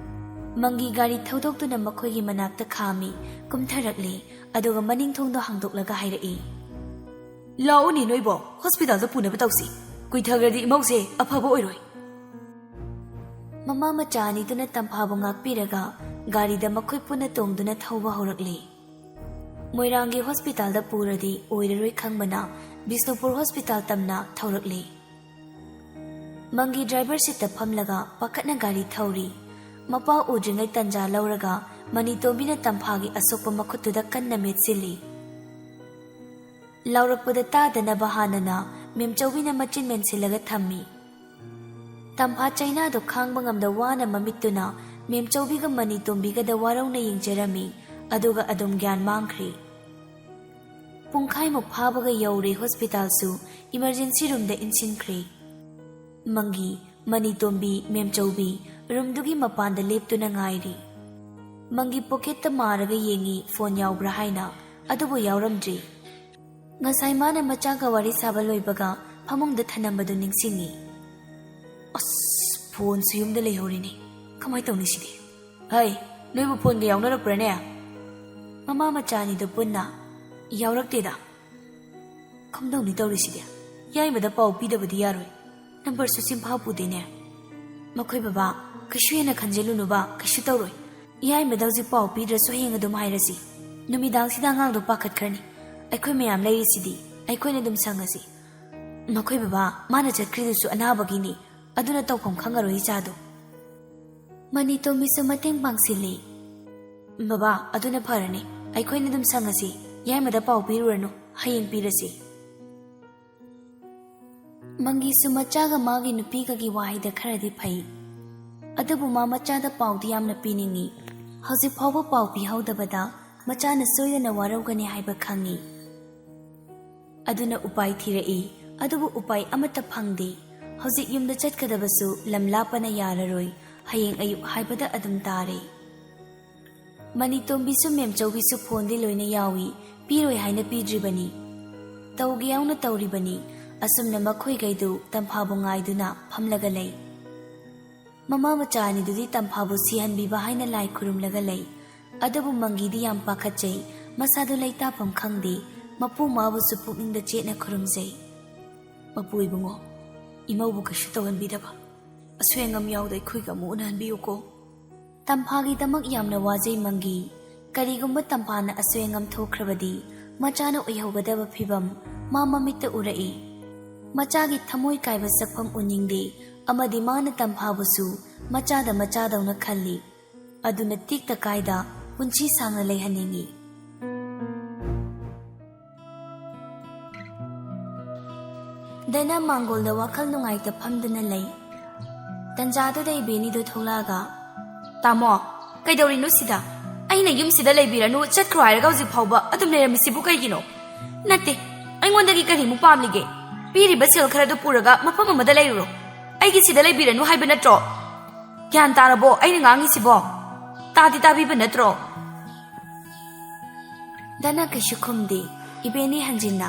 ꯃꯪꯒꯤ ꯒꯥꯔꯤ ꯊꯧꯗꯣꯛꯇꯨꯅ ꯃꯈꯣꯏꯒꯤ ꯃꯅꯥꯛꯇ ꯈꯥꯝꯃꯤ, ꯀꯨꯝꯊꯔꯛꯂꯤ, ꯑꯗꯨꯒ ꯃꯅꯤꯡ ꯊꯣꯡꯗꯣ ꯍꯥꯡꯗꯣꯛꯂꯒ ꯍꯥꯏꯔꯛꯏ, "ꯂꯥꯛꯎꯅꯦ ꯅꯣꯏꯕꯣ, ꯍꯣꯁꯄꯤꯇꯥꯜꯗ ꯄꯨꯅꯕ ꯇꯧꯁꯤ꯫ ꯀꯨꯏꯊꯈ꯭ꯔꯗꯤ ꯏꯃꯧꯁꯦ ꯑꯐꯕ ꯑꯣꯏꯔꯣꯏ꯫ ꯃꯃꯥ ꯃꯆꯥ ꯑꯅꯤꯗꯨꯅ ꯇꯝꯐꯥꯕꯨ ꯉꯥꯛꯄꯤꯔꯒ ꯒꯥꯔꯤꯗ ꯃꯈꯣꯏ ꯄꯨꯟꯅ ꯇꯣꯡꯗꯨꯅ ꯊꯧꯕ ꯍꯧꯔꯛꯂꯤ꯫ ꯃꯣꯏꯔꯥꯡꯒꯤ ꯍꯣꯁꯄꯤꯇꯥꯜꯗ ꯄꯨꯔꯗꯤ ꯑꯣꯏꯔꯔꯣꯏ ꯈꯪꯕꯅ ꯕꯤꯁꯅꯨꯄꯨꯔ ꯍꯣꯁꯄꯤꯇꯥꯜ ꯇꯝꯅ ꯊꯧꯔꯛꯂꯤ꯫ ꯃꯪꯒꯤ ꯗ꯭ꯔꯥꯏꯚꯔ ꯁꯤꯠꯇ ꯐꯝꯂꯒ ꯄꯥꯈꯠꯅ ꯒꯥꯔꯤ ꯊꯧꯔꯤ꯫ ꯃꯄꯥ ꯎꯗ꯭ꯔꯤꯉꯩ ꯇꯟꯖꯥ ꯂꯧꯔꯒ ꯃꯅꯤꯇꯣꯝꯕꯤꯅ ꯇꯝꯐꯥꯒꯤ ꯑꯁꯣꯛꯄ ꯃꯈꯨꯠꯇꯨꯗ ꯀꯟꯅ ꯃꯦꯠꯁꯤꯜꯂꯤ꯫ ꯂꯥꯎꯔꯛꯄꯗ ꯇꯥꯗꯅꯕ ꯍꯥꯟꯅꯅ ꯃꯦꯝꯆꯧꯕꯤꯅ ꯃꯆꯤꯟ ꯃꯦꯟꯁꯤꯜꯂꯒ ꯊꯝꯃꯤ꯫ ꯇꯝꯐꯥ ꯆꯩꯅꯥꯗꯣ ꯈꯥꯡꯕ ꯉꯝꯗ ꯋꯥꯅ ꯃꯃꯤꯠꯇꯨꯅ ꯃꯦꯝꯆꯧꯕꯤꯒ ꯃꯅꯤꯇꯣꯝꯕꯤꯒꯗ ꯋꯥꯔꯧꯅ ꯌꯦꯡꯖꯔꯝꯃꯤ, ꯑꯗꯨꯒ ꯑꯗꯨꯝ ꯒ꯭ꯌꯥꯟ ꯃꯥꯡꯈ꯭ꯔꯦ꯫ ꯄꯨꯡꯈꯥꯏꯃꯨꯛ ꯐꯥꯕꯒ ꯌꯧꯔꯦ ꯍꯣꯁꯄꯤꯇꯥꯜꯁꯨ, ꯏꯃꯔꯖꯦꯟꯁꯤ ꯔꯨꯝꯗ ꯏꯟꯁꯤꯟꯈ꯭ꯔꯦ꯫ ꯃꯪꯒꯤ, ꯃꯅꯤꯇꯣꯝꯕꯤ, ꯃꯦꯝꯆꯧꯕꯤ ꯔꯨꯝꯗꯨꯒꯤ ꯃꯄꯥꯟꯗ ꯂꯦꯞꯇꯨꯅ ꯉꯥꯏꯔꯤ꯫ ꯃꯪꯒꯤ ꯄꯣꯀꯦꯠꯇ ꯃꯥꯔꯒ ꯌꯦꯡꯉꯤ ꯐꯣꯟ ꯌꯥꯎꯕ꯭ꯔꯥ ꯍꯥꯏꯅ, ꯑꯗꯨꯕꯨ ꯌꯥꯎꯔꯝꯗ꯭ꯔꯤ꯫ ꯉꯁꯥꯏ ꯃꯥꯅ ꯃꯆꯥꯒ ꯋꯥꯔꯤ ꯁꯥꯕ ꯂꯣꯏꯕꯒ ꯐꯃꯨꯡꯗ ꯊꯅꯝꯕꯗꯨ ꯅꯤꯡꯁꯤꯡꯉꯤ꯫ ꯑꯁ, ꯐꯣꯟꯁꯨ ꯌꯨꯝꯗ ꯂꯩꯍꯧꯔꯤꯅꯦ꯫ ꯀꯃꯥꯏ ꯇꯧꯅꯤ ꯁꯤꯗꯤ? ꯍꯩ, ꯅꯣꯏꯕꯨ ꯐꯣꯟꯒ ꯌꯥꯎꯅꯔꯛꯄ꯭ꯔꯥꯅꯦ? ꯃꯃꯥ ꯃꯆꯥ ꯑꯅꯤꯗꯨ ꯄꯨꯟꯅ꯫ ꯌꯥꯎꯔꯛꯇꯦꯗ꯫ ꯀꯝꯗꯧꯅꯤ ꯇꯧꯔꯤꯁꯤꯗꯤ? ꯌꯥꯏꯃꯗ ꯄꯥꯎ ꯄꯤꯗꯕꯗꯤ ꯌꯥꯔꯣꯏ꯫ ꯅꯝꯕꯔꯁꯨ ꯆꯤꯟꯐꯥ ꯄꯨꯗꯦꯅꯦ꯫ ꯃꯈꯣꯏ ꯕꯕꯥ, ꯀꯩꯁꯨ ꯍꯦꯟꯅ ꯈꯟꯖꯤꯜꯂꯨꯅꯨꯕ, ꯀꯩꯁꯨ ꯇꯧꯔꯣꯏ꯫ ꯌꯥꯏꯃꯗ ꯍꯧꯖꯤꯛ ꯄꯥꯎ ꯄꯤꯗ꯭ꯔꯁꯨ ꯍꯌꯦꯡ ꯑꯗꯨꯝ ꯍꯥꯏꯔꯁꯤ꯫ ꯅꯨꯃꯤꯗꯥꯡꯁꯤꯗ ꯑꯉꯥꯡꯗꯣ ꯄꯥꯈꯠꯈ꯭ꯔꯅꯤ꯫ ꯑꯩꯈꯣꯏ ꯃꯌꯥꯝ ꯂꯩꯔꯤꯁꯤꯗꯤ, ꯑꯩꯈꯣꯏꯅ ꯑꯗꯨꯝ ꯁꯪꯉꯁꯤ꯫ ꯃꯈꯣꯏ ꯕꯕꯥ, ꯃꯥꯅ ꯆꯠꯈ꯭ꯔꯤꯗꯨꯁꯨ ꯑꯅꯥꯕꯒꯤꯅꯤ, ꯑꯗꯨꯅ ꯇꯧꯐꯝ ꯈꯪꯉꯔꯣꯏ ꯏꯆꯥꯗꯣ꯫ ꯃꯅꯤꯇꯣꯝꯕꯤꯁꯨ ꯃꯇꯦꯡ ꯄꯥꯡꯁꯤꯜꯂꯤ꯫ ꯕꯕꯥ, ꯑꯗꯨꯅ ꯐꯔꯅꯤ, ꯑꯩꯈꯣꯏꯅ ꯑꯗꯨꯝ ꯁꯪꯉꯁꯤ, ꯌꯥꯏꯃꯗ ꯄꯥꯎ ꯄꯤꯔꯨꯔꯅꯨ, ꯍꯌꯦꯡ ꯄꯤꯔꯁꯤ꯫ ꯃꯪꯒꯤꯁꯨ ꯃꯆꯥꯒ ꯃꯥꯒꯤ ꯅꯨꯄꯤꯒꯒꯤ ꯋꯥꯍꯩꯗ ꯈꯔꯗꯤ ꯐꯩ, ꯑꯗꯨꯕꯨ ꯃꯥ ꯃꯆꯥꯗ ꯄꯥꯎꯗꯤ ꯌꯥꯝꯅ ꯄꯤꯅꯤꯡꯏ꯫ ꯍꯧꯖꯤꯛ ꯐꯥꯎꯕ ꯄꯥꯎ ꯄꯤꯍꯧꯗꯕꯗ ꯃꯆꯥꯅ ꯁꯣꯏꯗꯅ ꯋꯥꯔꯧꯒꯅꯤ ꯍꯥꯏꯕ ꯈꯪꯏ꯫ ꯑꯗꯨꯅ ꯎꯄꯥꯏ ꯊꯤꯔꯛꯏ, ꯑꯗꯨꯕꯨ ꯎꯄꯥꯏ ꯑꯃꯠꯇ ꯐꯪꯗꯦ꯫ ꯍꯧꯖꯤꯛ ꯌꯨꯝꯗ ꯆꯠꯀꯗꯕꯁꯨ ꯂꯝ ꯂꯥꯞꯄꯅ ꯌꯥꯔꯔꯣꯏ, ꯍꯌꯦꯡ ꯑꯌꯨꯛ ꯍꯥꯏꯕꯗ ꯑꯗꯨꯝ ꯇꯥꯔꯦ꯫ ꯃꯅꯤꯇꯣꯝꯕꯤꯁꯨ ꯃꯦꯝꯆꯧꯕꯤꯁꯨ ꯐꯣꯟꯗꯤ ꯂꯣꯏꯅ ꯌꯥꯎꯏ, ꯄꯤꯔꯣꯏ ꯍꯥꯏꯅ ꯄꯤꯗ꯭ꯔꯤꯕꯅꯤ꯫ ꯇꯧꯒꯦ ꯌꯥꯎꯅ ꯇꯧꯔꯤꯕꯅꯤ꯫ ꯑꯁꯨꯝꯅ ꯃꯈꯣꯏꯈꯩꯗꯨ ꯇꯝꯐꯥꯕꯨ ꯉꯥꯏꯗꯨꯅ ꯐꯝꯂꯒ ꯂꯩ꯫ ꯃꯃꯥ ꯃꯆꯥ ꯑꯅꯤꯗꯨꯗꯤ ꯇꯝꯐꯥꯕꯨ ꯁꯤꯍꯟꯕꯤꯕ ꯍꯥꯏꯅ ꯂꯥꯏ ꯈꯨꯔꯨꯝꯂꯒ ꯂꯩ꯫ ꯑꯗꯨꯕꯨ ꯃꯪꯒꯤꯗꯤ ꯌꯥꯝ ꯄꯥꯈꯠꯆꯩ, ꯃꯁꯥꯗꯨ ꯂꯩꯇꯥꯐꯝ ꯈꯪꯗꯦ꯫ ꯃꯄꯨ ꯃꯥꯕꯨꯁꯨ ꯄꯨꯛꯅꯤꯡꯗ ꯆꯦꯠꯅ ꯈꯨꯔꯨꯝꯖꯩ꯫ "ꯃꯄꯨ ꯏꯕꯨꯡꯉꯣ, ꯏꯃꯧꯕꯨ ꯀꯩꯁꯨ ꯇꯧꯍꯟꯕꯤꯗꯕ, ꯑꯁꯣꯏ ꯑꯉꯥꯝ ꯌꯥꯎꯗ ꯑꯩꯈꯣꯏꯒ ꯑꯃꯨꯛ ꯎꯅꯍꯟꯕꯤꯌꯨꯀꯣ꯫ ꯇꯝꯐꯥꯒꯤꯗꯃꯛ ꯌꯥꯝꯅ ꯋꯥꯖꯩ ꯃꯪꯒꯤ꯫ ꯀꯔꯤꯒꯨꯝꯕ ꯇꯝꯐꯥꯅ ꯑꯁꯣꯏ ꯑꯉꯥꯝ ꯊꯣꯛꯈ꯭ꯔꯕꯗꯤ ꯃꯆꯥꯅ ꯑꯣꯏꯍꯧꯒꯗꯕ ꯐꯤꯕꯝ ꯃꯥ ꯃꯃꯤꯠꯇ ꯎꯔꯛꯏ꯫ ꯃꯆꯥꯒꯤ ꯊꯃꯣꯏ ꯀꯥꯏꯕ ꯁꯛꯐꯝ ꯎꯅꯤꯡꯗꯦ, ꯑꯃꯗꯤ ꯃꯥꯅ ꯇꯝꯐꯥꯕꯨꯁꯨ ꯃꯆꯥꯗ ꯃꯆꯥꯗꯧꯅ ꯈꯜꯂꯤ꯫ ꯑꯗꯨꯅ ꯇꯦꯛꯇ ꯀꯥꯏꯗ ꯄꯨꯟꯁꯤ ꯁꯥꯡꯅ ꯂꯩꯍꯟꯅꯤꯡꯏ꯫ ꯗꯅ ꯃꯥꯡꯒꯣꯜꯗ ꯋꯥꯈꯜ ꯅꯨꯡꯉꯥꯏꯇ ꯐꯝꯗꯨꯅ ꯂꯩ꯫ ꯇꯟꯖꯥꯗꯨꯗ ꯏꯕꯦꯅꯤꯗꯨ ꯊꯣꯛꯂꯛꯑꯒ, "ꯇꯥꯃꯣ, ꯀꯩꯗꯧꯔꯤꯅꯣ ꯁꯤꯗ? ꯑꯩꯅ ꯌꯨꯝꯁꯤꯗ ꯂꯩꯕꯤꯔꯅꯨ, ꯆꯠꯈ꯭ꯔꯣ ꯍꯥꯏꯔꯒ ꯍꯧꯖꯤꯛ ꯐꯥꯎꯕ ꯑꯗꯨꯝ ꯂꯩꯔꯝꯃꯤꯁꯤꯕꯨ ꯀꯩꯒꯤꯅꯣ? ꯅꯠꯇꯦ, ꯑꯩꯉꯣꯟꯗꯒꯤ ꯀꯔꯤꯃꯨꯛ ꯄꯥꯝꯂꯤꯒꯦ? ꯄꯤꯔꯤꯕ ꯁꯦꯜ ꯈꯔꯗꯨ ꯄꯨꯔꯒ ꯃꯐꯝ ꯑꯃꯗ ꯂꯩꯔꯨꯔꯣ꯫ ꯑꯩꯒꯤ ꯁꯤꯗ ꯂꯩꯕꯤꯔꯅꯨ ꯍꯥꯏꯕ ꯅꯠꯇ꯭ꯔꯣ? ꯒ꯭ꯌꯥꯟ ꯇꯥꯔꯕꯣ ꯑꯩꯅ ꯉꯥꯡꯉꯤꯁꯤꯕꯣ? ꯇꯥꯗꯤ ꯇꯥꯕꯤꯕ ꯅꯠꯇ꯭ꯔꯣ?" ꯗꯅ ꯀꯩꯁꯨ ꯈꯨꯝꯗꯦ꯫ ꯏꯕꯦꯅꯤ ꯍꯟꯖꯤꯟꯅ,